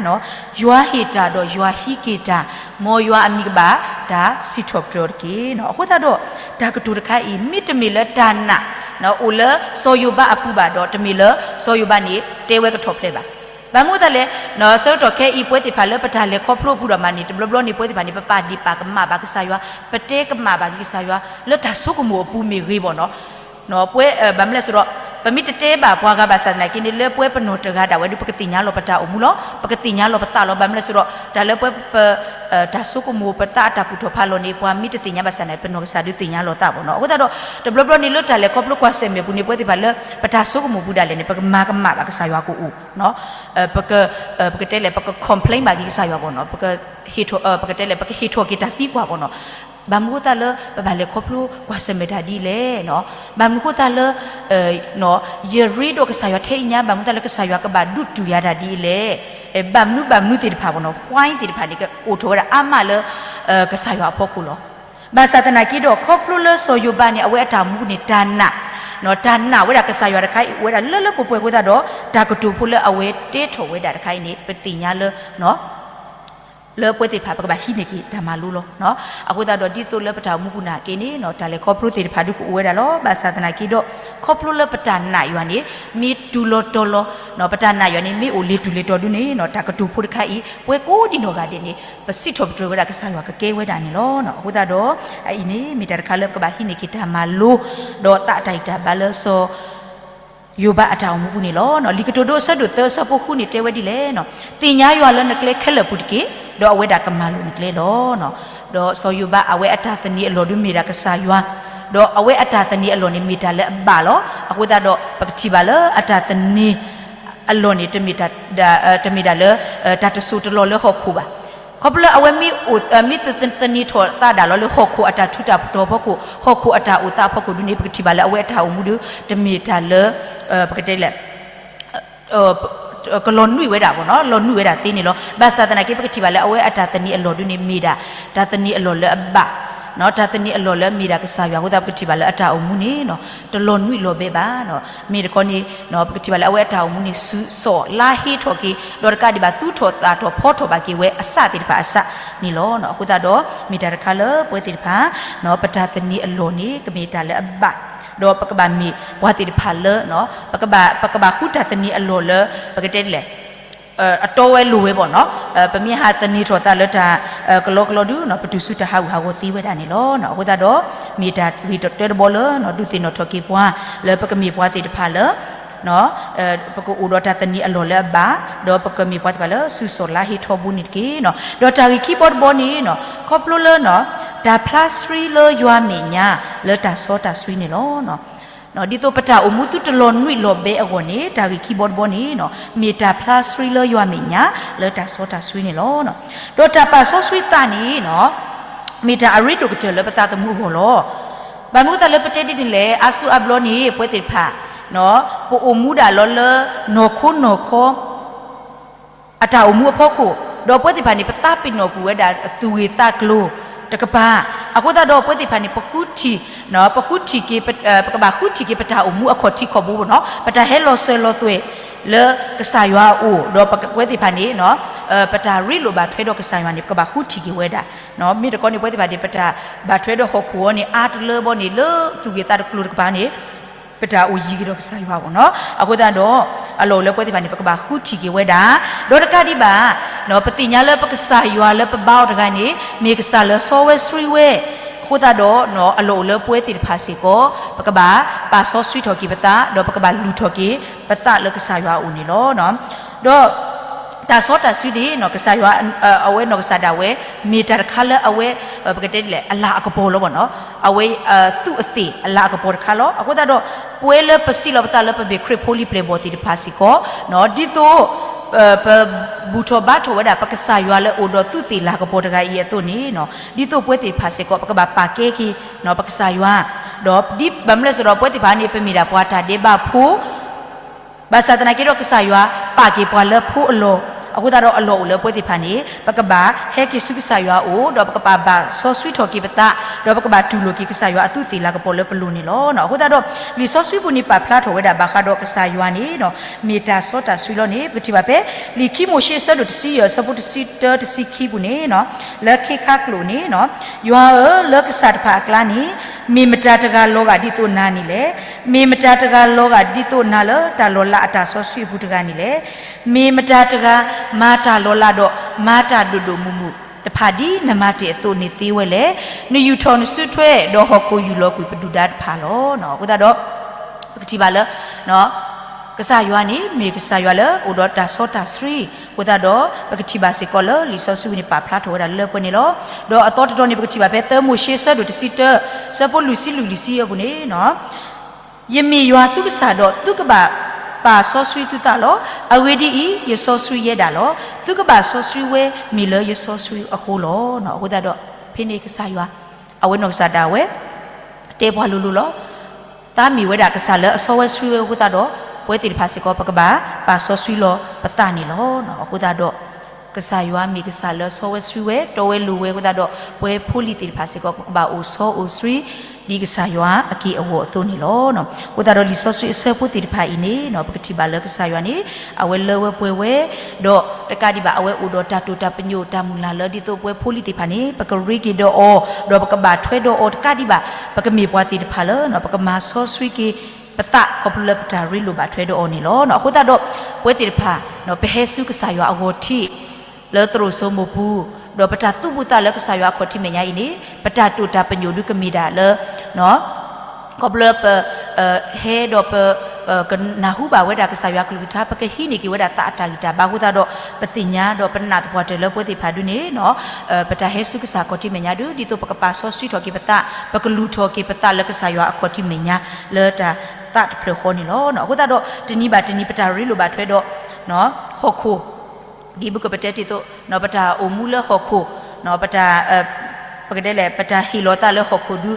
ယွၤဟ့ၣ်တၢ်ဒီးယွၤဟံးက့ၤတၢ်, မ်ယွၤအမံၤကဘၣ်တၢ်စံးထီၣ်ပတြၢၤတက့ၢ်. အဃိသတးဒီး တၢ်ကတိၤတခါအံၤ မ့တမ့ၢ်လၢတၢ်နာ် အိၣ်လၢစီၤယိၤဘးအပူၤဘၣ်ဒီး တမ့ၢ်လၢစီၤယိၤဘးန့ၣ် တဲဝဲကထီၣ်ဖျဲးဘၣ်. ဘၣ်မနုၤအဃိသတးလဲၣ်, ဆၢကတီၢ်ခဲအံၤ ပဝဲသ့ၣ်တဖၣ်လၢပတၢ်လဲၤခီဖျိအပူၤဒိၣ်မးန့ၣ် တဘျီဘျီန့ၣ် ပဝဲသ့ၣ်တဖၣ်န့ၣ် ပပာ်ဒ့ၣ်ပာ်ကမၣ်ဘၣ်ကစၢ်ယွၤ, ပတဲကမၣ်ဘၣ်က့ၤကစၢ်ယွၤ လၢတၢ်ဆိကမိၣ်အပူၤမ့ၢ်ဂ့ၤဘၣ်နီၤ. ပဝဲ ဘၣ်မနုၤလဲၣ်ဆိုတော့ ပမ့ၢ်တတဲဘၣ်ပှၤဂၤဘၣ်ဆၣ်သနာ်က့န့ၣ် လၢပဝဲပနီၢ်တဂၤဒၣ်ဝဲဒီး ပကသ့ၣ်ညါလီၤပတၢ်အိၣ်မူလီၤ. ပကသ့ၣ်ညါလီၤပသးလီၤ. ဘၣ်မနုၤလဲၣ်ဆိုတော့ တၢ်လၢပဝဲပ တၢ်ဆိကမိၣ်ပသးအတၢ်ကူၣ်ထီၣ်ဖးလီၤန့ၣ် ပှၤမ့ၢ်တသ့ၣ်ညါဘၣ်ဆၣ်န့ၣ် ပနီၢ်ကစၢ်ဒုးသ့ၣ်ညါလီၤသးဘၣ်နီၤ. အဃိသတးဒီး တဘျီဘျီန့ၣ်လၢတၢ်လဲၤခီဖျိကွၢ်ဆၢၣ်မဲာ်ပူၤန့ၣ် ပဝဲသ့ၣ်တဖၣ်လၢ ပတၢ်ဆိကမိၣ်ပူၤဒၣ်လဲာ်န့ၣ် ပကမၤကမၣ်ဘၣ်ကစၢ်ယွၤကအိၣ် ပက ပကတဲလဲၣ် ပက complain ဘၣ်က့ၤကစၢ်ယွၤဘၣ်နီၤ. ပကဟ့ၣ်ထီၣ် ပကတဲလဲၣ် ပကဟ့ၣ်ထီၣ်က့ၤတၢ်သံကွၢ်ဘၣ်နီၤ. ဘၣ်မနုၤဃိသတးလၢ ပဘၣ်လဲၤခီဖျိကွၢ်ဆၢၣ်မဲာ်တၢ်ဒ်လဲၣ်နီၤ. ဘၣ်မနုၤဃိသတးလၢ ယရ့ဒီးကစၢ်ယွၤထဲအံၤညါ ဘၣ်မနုၤဃိသတးလၢကစၢ်ယွၤကဘၣ်ဒုးတူၢ်ယၤတၢ်ဒ်လဲၣ်. ဘၣ်မနုၤဘၣ်မနုၤသ့ၣ်တဖၣ်ဘၣ်နီၤ point သ့ၣ်တဖၣ်န့ၣ် ကအိၣ်ထီၣ်ဝဲဒၣ်အါမးလၢ ကစၢ်ယွၤအဖီခိၣ်လီၤ. ဘၣ်ဆၣ်သနာ်က့ဒီး ခီဖျိလၢစီၤယိၤဘးန့ၣ် အဝဲအတၢ်အိၣ်မူန့ၣ် တၢ်နာ် တၢ်နာ်ဝဲဒၣ်ကစၢ်ယွၤတခါအံၤ အိၣ်ဝဲဒၣ်လၢလၢပှဲၤပှဲၤအဃိသတးဒီး တၢ်ကတိၤဖိလၢအဝဲတဲထီၣ်ဝဲဒၣ်တခါအံၤန့ၣ် ပသ့ၣ်ညါလၢ လၢပဝဲသ့ၣ်တဖၣ် ပကဘၣ်ဟံးန့ၢ်က့ၤတၢ်မၤလိလီၤ. အဃိသတးဒီး ဒ်သိးလၢပတၢ်အိၣ်မူပူၤနာ်က့န့ၣ် တၢ်လဲၤခီဖျိသ့ၣ်တဖၣ်ဒုးကအိၣ်ဝဲဒၣ်လီၤ. ဘၣ်ဆၣ်သနာ်က့ဒီး ခီဖျိလၢပတၢ်နာ်ယွၤန့ၣ် မ့ၢ်တူၢ်လီၤတီၤလီၤ ပတၢ်နာ်ယွၤန့ၣ် မ့ၢ်အိၣ်လ့ၤတူၢ်လ့ၤတီၤဒုန့ၣ် တၢ်ကတိၤဖိတခါအံၤ ပဝဲကိးဒံနီၢ်ဂၤဒဲးန့ၣ် ပစံးထီၣ်ပတြၢၤဝဲဒၣ်ကစၢ်ယွၤကကဲဝဲဒၣ်န့ၣ်လီၤ. အဃိသတးဒီး အအံၤန့ၣ် မ့ၢ်တၢ်တခါလၢပကဘၣ်ဟံးန့ၢ်က့ၤတၢ်မၤလိ ဒီးသးတၢ်ဂံၢ်တၢ်ဘါလၢစီၤ ယိၤဘးအတၢ်အိၣ်မူပူၤန့ၣ်လီၤ. လံာ်ကတိၤဒိအဆၢဒိၣ်သၢအဆၢဖိဃုန့ၣ်တဲဝဲဒ်လဲၣ်, သ့ၣ်ညါယွၤလၢနကျဲခဲလၢာ်ပူၤတက့ၢ်, ဒီးအဝဲဒၣ်ကမၤလိာ်နကျဲလီၤ. ဒီးစီၤယိၤဘးအဝဲအတၢ်သန့ၤအလီၢ်ဒုးမ့ၢ်ဒၣ်ကစၢ်ယွၤ, ဒီးအဝဲအတၢ်သန့ၤအလီၢ်န့ၣ်မ့ၢ်တၢ်လၢအဘၣ်လီၤ. အဃိသတးဒီး ပကထံၣ်ဘၣ်လၢအတၢ်သန့ၤအလီၢ်န့ၣ် တမ့ၢ်တၢ်လၢ တၢ်တစိၢ်တလီၢ်လၢဟီၣ်ခိၣ်ဘၣ်. ခီဖျိလၢအဝဲမ့ၢ်အိၣ် မ့ၢ်သန့ၤထီၣ်သးဒၣ်လီၤလၢဟီၣ်ခိၣ်အတၢ်ထူးတၢ်တီၤအဖီခိၣ်, ဟီၣ်ခိၣ်အတၢ်အိၣ်သးအဖီခိၣ်ဒုန့ၣ် ပကထံၣ်ဘၣ်လၢအဝဲအတၢ်အိၣ်မူဒီး တမ့ၢ်တၢ်လၢ ပကတဲလဲၣ် ကလီၤနွံၣ်ဝဲဒၣ်ဘၣ်နီၤ, လီၤနွံၣ်ဝဲဒၣ်သ့န့ၣ်လီၤ. ဘၣ်ဆၣ်သနာ်က့ ပကထံၣ်ဘၣ်လၢအဝဲအတၢ်သန့ၤအလီၢ်ဒုန့ၣ် မ့ၢ်ဒၣ် တၢ်သန့ၤအလီၢ်လၢအဘၣ်, တၢ်သန့ၤအလီၢ်လၢမ့ၢ်ဒၣ်ကစၢ်ယွၤအဃိသတး ပကထံၣ်ဘၣ်လၢအတၢ်အိၣ်မူန့ၣ် တလီၤနွံၣ်လီၤဘဲဘၣ်. မ့ၢ်တခီန့ၣ် ပကထံၣ်ဘၣ်လၢအဝဲအတၢ်အိၣ်မူန့ၣ် စုစီၣ်လါဟ့ထီၣ်က့ၤ ဒီးတကးဒံးဘၣ် သူၣ်ထီၣ်သးထီၣ်ဖီထီၣ်ဘၣ်က့ၤဝဲအစၢ်သ့ၣ်တဖၣ်အစၢ်န့ၣ်လီၤ. အဃိသတးဒီး မ့ၢ်တၢ်တခါလၢပဝဲသ့ၣ်တဖၣ် ပတၢ်သန့ၤအလီၢ်န့ၣ် ကမ့ၢ်တၢ်လၢအဘၣ်, ဒီးပကဘၣ်မ့ၢ်ပှၤသ့ၣ်တဖၣ်လၢ ပကဘၣ်ဃုတၢ်သန့ၤအလီၢ်လၢ ပကတဲလဲၣ် အတီဝဲလိၤဝဲဘၣ်နီၤ. ပမ့ၢ်ဟးသန့ၤထီၣ်သးလၢတၢ်ကလီကလီဒု ပတုၤဆူတၢ်ဟးဂူာ်ဟးဂီၤသ့ဝဲဒၣ်န့ၣ်လီၤ. အဃိသတးဒီး မ့ၢ်တၢ်ဂ့ၢ်တၢတဘီလၢ ဒုးသ့ၣ်နီၣ်ထီၣ်က့ၤပှၤ လၢပကမ့ၢ်ပှၤသ့ၣ်တဖၣ်လၢ ပကအိၣ်ဒီးတၢ်သန့ၤအလီၢ်လၢအဘၣ်, ဒီးပကမ့ၢ်ပှၤသ့ၣ်တဖၣ်လၢ စုစီၣ်လါဟ့ထီဘိန့ၣ်တက့ၢ်. ဒီးတၢ်ဂ့ၢ်ခံဘီတဘီန့ၣ် ခီဖျိလၢ တၢ်ဖျါဆှံလၢယွၤမဲာ်ညါ လၢတၢ်စီတၢ်ဆှံန့ၣ်လီၤ. ဒ်သိးပတၢ်အိၣ်မူသုတလီၤနွံၣ်လီၤဘဲအဂီၢ်န့ၣ် တၢ်ဂ့ၢ်ခံဘီတဘီန့ၣ် မ့ၢ်တၢ်ဖျါဆှံလၢယွၤမဲာ်ညါ လၢတၢ်စီတၢ်ဆှံန့ၣ်လီၤ. ဒီးတၢ်ပာ်စီဆှံသးန့ၣ် မ့ၢ်တၢ်အရ့ဒိၣ်ကတၢၢ်လၢပသးသမူအဂီၢ်လီၤ. ဘၣ်မနုၤအဃိသတးလၢပတဲဒ်န့ၣ်လဲၣ်, အါစုအါဘျီန့ၣ် ပဝဲသ့ၣ်တဖၣ် ပအိၣ်မူဒၣ်လီၤလၢ နီၢ်ခိနီၢ်ခီ အတၢ်အိၣ်မူအဖီခိၣ်, ဒီးပဝဲသ့ၣ်တဖၣ်န့ၣ် ပသးပ့ၤနီၣ်ကွံာ်ဝဲဒၣ်သူၣ်ဂ့ၢ်သးကျိၤတကပၤ, အဃိသတးဒီးပဝဲသ့ၣ်တဖၣ်န့ၣ် ပဃုထံၣ်, ပဃုထံၣ်က့ၤ, ပကဘၣ်ဃုထံၣ်က့ၤပတၢ်အိၣ်မူအခီၣ်ထံးခီၣ်ဘိနီၤ, ပတၢ်ဟဲလီၤစၢၤလီၤသွဲၣ်လၢကစၢ်ယွၤအအိၣ်, ဒီးပဝဲသ့ၣ်တဖၣ်န့ၣ် ပတၢ်ရ့လိာ်ဘၣ်ထွဲဒီးကစၢ်ယွၤန့ၣ် ပကဘၣ်ဃုထံၣ်က့ၤဝဲဒၣ်, မ့ၢ်တခီန့ၣ် ပဝဲသ့ၣ်တဖၣ်န့ၣ် ပတၢ်ဘၣ်ထွဲဒီးဟီၣ်ခိၣ်အံၤန့ၣ် အါတလၢဘီန့ၣ် လၢသူၣ်ဂ့ၢ်သးကျိၤတကပၤန့ၣ် ပတၢ်အိၣ်ယံၤကဒီးကစၢ်ယွၤဘၣ်နီၤ. အဃိသတးဒီး အလီၢ်အိၣ်လၢပဝဲသ့ၣ်တဖၣ်န့ၣ် ပကဘၣ်ဃုထံၣ်က့ၤဝဲဒၣ်, ဒီးတကးဒံးဘၣ် ပသ့ၣ်ညါလၢပကစၢ်ယွၤလၢပဘါအီၤတဂၤန့ၣ် မ့ၢ်ကစၢ်လၢစီဝဲဆှံဝဲ, အဃိသတးဒီး အလီၢ်အိၣ်လၢပဝဲသ့ၣ်တဖၣ်စ့ၢ်ကီး ပကဘၣ်ပာ်စီဆှံထီၣ်က့ၤပသး ဒီးပကဘၣ်လူၤထီၣ်က့ၤပသးလၢကစၢ်ယွၤအအိၣ်န့ၣ်လီၤ. ဒီး တၢ်စီတၢ်ဆှံန့ၣ် ကစၢ်ယွၤ အဝဲနီၢ်ကစၢ်ဒၣ်ဝဲ မ့ၢ်တၢ်တခါလၢအဝဲ ပကတဲဒ်လဲၣ် အလၤအကပီၤလီၤဘၣ်နီၤ, အဝဲ သူးအသ့ၣ်အလၤအကပီၤတခါလီၤ. အဃိသတးဒီး ပဝဲလၢပစံးလီၤပသးလၢပမ့ၢ်ခရံာ်ဖိလံၤပျဲၢ်ဘီၣ်သ့ၣ်တဖၣ်စ့ၢ်ကီး ဒ်သိး ပဘူၣ်ထီၣ်ဘါထီၣ်ဝဲဒၣ် ပကစၢ်ယွၤလၢအိၣ်ဒီးသူးသ့ၣ်လၤကပီၤတဂၤအံၤအသိးန့ၣ် ဒ်သိးပဝဲသ့ၣ်တဖၣ်စ့ၢ်ကီး ပကဘၣ်ပာ်ကဲက့ၤ ပကစၢ်ယွၤ, ဒီးဒ်ဘၣ်မနုၤလဲၣ်ဆိုတော့ ပဝဲသ့ၣ်တဖၣ်န့ၣ် ပမ့ၢ်ဒၣ်ပှၤတၢ်ဒဲးဘးဖိ ဘၣ်ဆၣ်သနာ်က့ဒီးကစၢ်ယွၤပာ်က့ၤပှၤလၢဖိအလီၢ်, အဃိသတးဒီးအလီၢ်အိၣ်လၢပဝဲသ့ၣ်တဖၣ်န့ၣ် ပကဘၣ်ဟဲက့ၤဆူကစၢ်ယွၤအအိၣ် ဒီးပကဘၣ်ပာ်စီဆှံထီၣ်က့ၤပသး, ဒီးပကဘၣ်တူၢ်လိာ်က့ၤကစၢ်ယွၤအသူးသ့ၣ်လၤကပီၤလၢပလိၤန့ၣ်လီၤ. အဃိသတးဒီး လံာ်စီဆှံပူၤန့ၣ်ပာ်ဖျါထီၣ်ဝဲဒၣ်ဘၣ်ဃးဒီးကစၢ်ယွၤန့ၣ် မ့ၢ်တၢ်စီတၢ်ဆှံလီၤန့ၣ် ပကထံၣ်ဘၣ်ဖဲ လံာ်ခံမိၤၡ့အဆၢဒိၣ်တဆံယဲၢ်အဆၢဖိတဆံတၢတဆံခံပူၤန့ၣ် လၢခ့ခါကျိာ်န့ၣ် ယွၤဧၢ, လၢကစၢ်တဖၣ်အကျါန့ၣ် မ့ၢ်မတၤတဂၤလီၤဂာ်ဒ်သိးနၤန့ၣ်လဲၣ်. မ့ၢ်မတၤတဂၤလီၤဂာ်ဒ်သိးနၤလၢတၢ်လီၤလးအတၢ်စီဆှံအပူၤတဂၤန့ၣ်လဲၣ်. မ့ၢ်မတၤတဂၤမၤတၢ်လီၤလးဒီးမၤတၢ်ဒိၣ်ဒိၣ်မုၢ်မုၢ်တဖၣ်ဒ်နမၤတ့ၢ်အသိးန့ၣ်သ့ဝဲလဲၣ်. နယူာ်ထီၣ်နစုထွဲဒီးဟီၣ်ခိၣ်ယူၢ်လီၤကွံာ်ပဒုၣ်ဒါတဖၣ်လီၤ. အဃိသတးဒီး ပကထံၣ်ဘၣ်လၢ ကစၢ်ယွၤန့ၣ် မ့ၢ်ကစၢ်ယွၤလၢအိၣ်ဒီးတၢ်စီတၢ်ဆှံ, အဃိသတးဒီး ပကထံၣ်ဘၣ်စ့ၢ်ကီးလၢလံာ်စီဆှံပူၤန့ၣ် ပာ်ဖျါထီၣ်ဝဲဒၣ်လၢပှဲၤန့ၣ်လီၤ. ဒီးအသီတတီၤန့ၣ် ပကထံၣ်ဘၣ်ဖဲသၢမိၤၡ့ အဆၢဒိၣ်တဆံတၢ အဆၢဖိလွံၢ်ဆံလွံၢ် လွံၢ်ဆံအပူၤန့ၣ် ယမ့ၢ်ယွၤသုကစၢ်ဒီး သုကဘၣ်ပာ်စီဆှံသုသးလီၤ. အဂ့ၢ်ဒ်အံၤ, ယစီဆှံယဲဒၣ်လီၤ. သုကဘၣ်စီဆှံဝဲ မ့ၢ်လၢယစီဆှံအဃိလီၤ. အဃိသတးဒီး ဖဲန့ၣ်ကစၢ်ယွၤ အဝဲနီၢ်ကစၢ်ဒၣ်ဝဲ တဲပှၤလိၤလိၤလီၤ. သးမ့ၢ်ဝဲဒၣ်ကစၢ်လၢအစီဝဲဆှံဝဲအဃိသတးဒီး ပဝဲသ့ၣ်တဖၣ်စ့ၢ်ကီး ပကဘၣ်ပာ်စီဆှံလီၤပသးန့ၣ်လီၤ. အဃိသတးဒီး ကစၢ်ယွၤမ့ၢ်ကစၢ်လၢစီဝဲဆှံဝဲ တီဝဲလိၤဝဲအဃိသတးဒီး ပဝဲဖိလံၤသ့ၣ်တဖၣ်စ့ၢ်ကီး ပကဘၣ်အိၣ်စီအိၣ်ဆှံ ဒ်ကစၢ်ယွၤအက့ၢ်အဂီၤအသိးန့ၣ်လီၤ. အဃိသတးဒီး လံာ်စီဆှံအဆၢဖိသ့ၣ်တဖၣ်အံၤန့ၣ် ပကထံၣ်ဘၣ်လၢကစၢ်ယွၤန့ၣ် အဝဲလၢဝဲပှဲၤဝဲ ဒီးတကးဒံးဘၣ် အဝဲအိၣ်ဒီးတၢ်တိာ်တၢ်ပညိၣ်တၢ်မုၢ်လၢ်လၢ ဒ်သိးပဝဲဖိလံၤသ့ၣ်တဖၣ်န့ၣ် ပကရ့က့ၤဒီးအီၤ ဒီးပကဘၣ်ထွဲဒီးအီၤတကးဒံးဘၣ် ပကမ့ၢ်ပှၤသ့ၣ်တဖၣ်လၢ ပကမၤစီဆှံက့ၤပသးခီဖျိလၢပတၢ်ရ့လိာ်ဘၣ်ထွဲဒီးအီၤန့ၣ်လီၤ. အဃိသတးဒီး ပဝဲသ့ၣ်တဖၣ် ပဟဲဆူကစၢ်ယွၤအဂီၢ်ထံး လၢသရိာ်စိမိၢ်ပူၤ ဒီးပတၢ်သူၣ်ဘူၣ်သးလၢကစၢ်ယွၤအခီၣ်ထံးမဲာ်ညါအံၤန့ၣ် ပတၢ်တိာ်တၢ်ပညိၣ်ဒုးကမ့ၢ်ဒၣ်လၢ ခီဖျိလၢပ ဟဲဒီးပ ကနၢ်ဟူဘၣ်ဝဲဒၣ်ကစၢ်ယွၤကလုၢ်ကထါ ပကဟံးန့ၢ်က့ၤဝဲဒၣ်သးအတၢ်ဂံၢ်တၢ်ဘါအဃိသတးဒီး ပသ့ၣ်ညါဒီးပနာ်သပှၢ်တၢၢ်လၢပဝဲသ့ၣ်တဖၣ်ဒုးန့ၣ် ပတၢ်ဟဲဆူကစၢ်အခီၣ်ထံးမဲာ်ညါဒုး ဒ်သိးပကပာ်စီဆှံထီၣ်က့ၤပသး ပကလူၤထီၣ်က့ၤပသးလၢကစၢ်ယွၤအခီၣ်ထံးမဲာ်ညါ လၢတၢ်သးတဖျၢၣ်ဃီန့ၣ်လီၤ. အဃိသတးဒီး တနံၤဘၣ်တနံၤ ပတၢ်ရ့လိာ်ဘၣ်ထွဲဒီး ဟီၣ်ခိၣ် ဒ်ပကပတဲတ့ၢ်အသိး ပတၢ်အိၣ်မူလၢဟီၣ်ခိၣ် ပတၢ် ပကတဲလဲၣ် ပတၢ်ဟ့ၣ်လီၤသးလၢဟီၣ်ခိၣ်ဒုး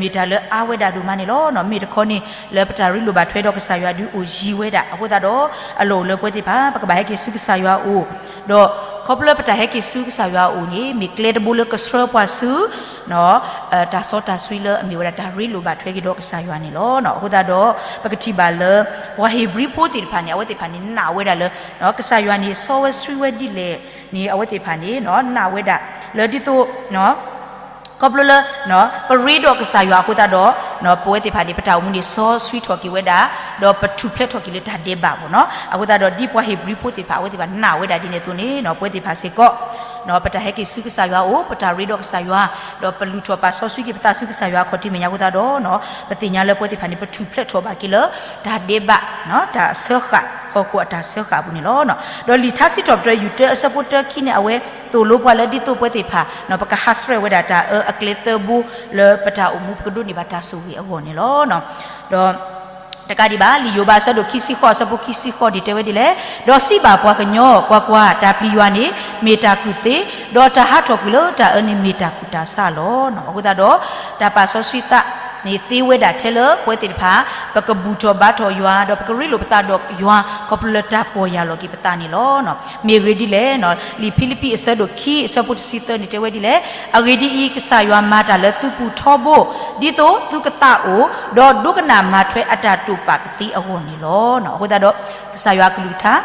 မ့ၢ်တၢ်လၢအါဝဲဒၣ်ဒိၣ်မးန့ၣ်လီၤ. မ့ၢ်တခီန့ၣ် လၢပတၢ်ရ့လိာ်ဘၣ်ထွဲဒီးကစၢ်ယွၤဒုးအိၣ်ယံၤဝဲဒၣ် အဃိသတးဒီး အလီၢ်အိၣ်လၢပဝဲသ့ၣ်တဖၣ် ပကဘၣ်ဟဲက့ၤဆူကစၢ်ယွၤအအိၣ်, ဒီးခီဖျိလၢပတၢ်ဟဲက့ၤဆူကစၢ်ယွၤအအိၣ်န့ၣ် မ့ၢ်ကျဲတဘိလၢကဆှၢပှၤဆူ တၢ်စီတၢ်ဆှံလၢအမ့ၢ်ဝဲဒၣ်တၢ်ရ့လိာ်ဘၣ်ထွဲက့ၤဒီးကစၢ်ယွၤန့ၣ်လီၤ. အဃိသတးဒီး ပကထံၣ်ဘၣ်လၢ ပှၤဧ့ၤဘြံၤဖိသ့ၣ်တဖၣ်န့ၣ် အဝဲသ့ၣ်တဖၣ်န့ၣ် နာ်ဝဲဒၣ်လၢ ကစၢ်ယွၤန့ၣ် စီဝဲဆှံဝဲဒ်လဲၣ်န့ၣ် အဝဲသ့ၣ်တဖၣ်န့ၣ် နာ်ဝဲဒၣ်လၢဒ်သိး ခီဖျိလၢ ပရ့ဒီးကစၢ်ယွၤအဃိသတးဒီး ပဝဲသ့ၣ်တဖၣ်န့ၣ် ပတၢ်အိၣ်မူန့ၣ် စီဆှံထီၣ်က့ၤဝဲဒၣ် ဒီးပထူၣ်ဖျဲးထီၣ်က့ၤလၢတၢ်ဒဲးဘးမ့ၢ်နီၤ. အဃိသတးဒီး ဒ်ပှၤဧ့ၤဘြံၤဖိသ့ၣ်တဖၣ် အဝဲသ့ၣ်တဖၣ်နာ်ဝဲဒၣ်ဒ်န့ၣ်အသိးန့ၣ် ပဝဲသ့ၣ်တဖၣ်စ့ၢ်ကီး ပတၢ်ဟဲက့ၤဆူကစၢ်ယွၤအအိၣ် ပတၢ်ရ့ဒီးကစၢ်ယွၤ ဒီးပလူၤထီၣ်ပာ်စီဆှံက့ၤပသးဆူကစၢ်ယွၤအခီၣ်ထံးမဲာ်ညါအဃိသတးဒီး ပသ့ၣ်ညါလၢပဝဲသ့ၣ်တဖၣ်န့ၣ် ပထူၣ်ဖျဲးထီၣ်ဘၣ်က့ၤလၢ တၢ်ဒဲးဘး တၢ်အစၢဃာ် ဟီၣ်ခိၣ်အတၢ်စၢဃာ်အပူၤန့ၣ်လီၤ. ဒီးလံာ်ထါစံးထီၣ်ပတြၢၤ ယူၢ်တၢအဆၢဖိတၢခံန့ၣ် အဝဲသိၣ်လိပှၤလၢဒ်သိးပဝဲသ့ၣ်တဖၣ် ပကဟးဆှဲးဝဲဒၣ်တၢ်အၢအကျဲသၢဘိလၢပတၢ်အိၣ်မူ ပကဒိးန့ၢ်ဘၣ်တၢ်ဆိၣ်ဂ့ၤအဂီၢ်န့ၣ်လီၤ. ဒီး တကးဒံးဘၣ် လံာ်ယိၤဘးအဆၢဒိၣ်ခံဆံဃိး အဆၢဖိခံဆံဃိးန့ၣ်တဲဝဲဒ်လဲၣ်, ဒီးစံးဘၣ်ပှၤကညီ, ကွၢ်ကွၢ်, တၢ်ပျံၤယွၤန့ၣ် မ့ၢ်တၢ်ကူၣ်သ့, ဒီးတၢ်ဟးထီၣ်ကွံာ်လၢတၢ်အၢန့ၣ်မ့ၢ်တၢ်ကူၣ်တၢ်ဆးလီၤ. အဃိသတးဒီး တၢ်ပာ်စီဆှံသးန့ၣ်သ့ဝဲဒၣ်ထဲလၢပဝဲသ့ၣ်တဖၣ် ပကဘူၣ်ထီၣ်ဘါထီၣ်ယွၤ ဒီးပကရ့လိာ်ပသးဒီးယွၤ ခီဖျိလၢတၢ်ပီၢ်ယၢ်လီၤက့ၤပသးန့ၣ်လီၤ. မ့ၢ်အဂ့ၢ်ဒ်လဲၣ်, လံာ်ဖံလံးပံးအဆၢဒိၣ်ခံ အဆၢဖိတဆံသၢန့ၣ်တဲဝဲဒ်လဲၣ်, အဂ့ၢ်ဒ်အံၤ, ကစၢ်ယွၤမၤတၢ်လၢသုပူၤထီဘိ, ဒ်သိးသုကသးအိၣ်, ဒီးဒိကနၣ်မၤထွဲအတၢ်တိာ်ပာ်ကသ့အဂီၢ်န့ၣ်လီၤ. အဃိသတးဒီး ကစၢ်ယွၤအကလုၢ်ကထါ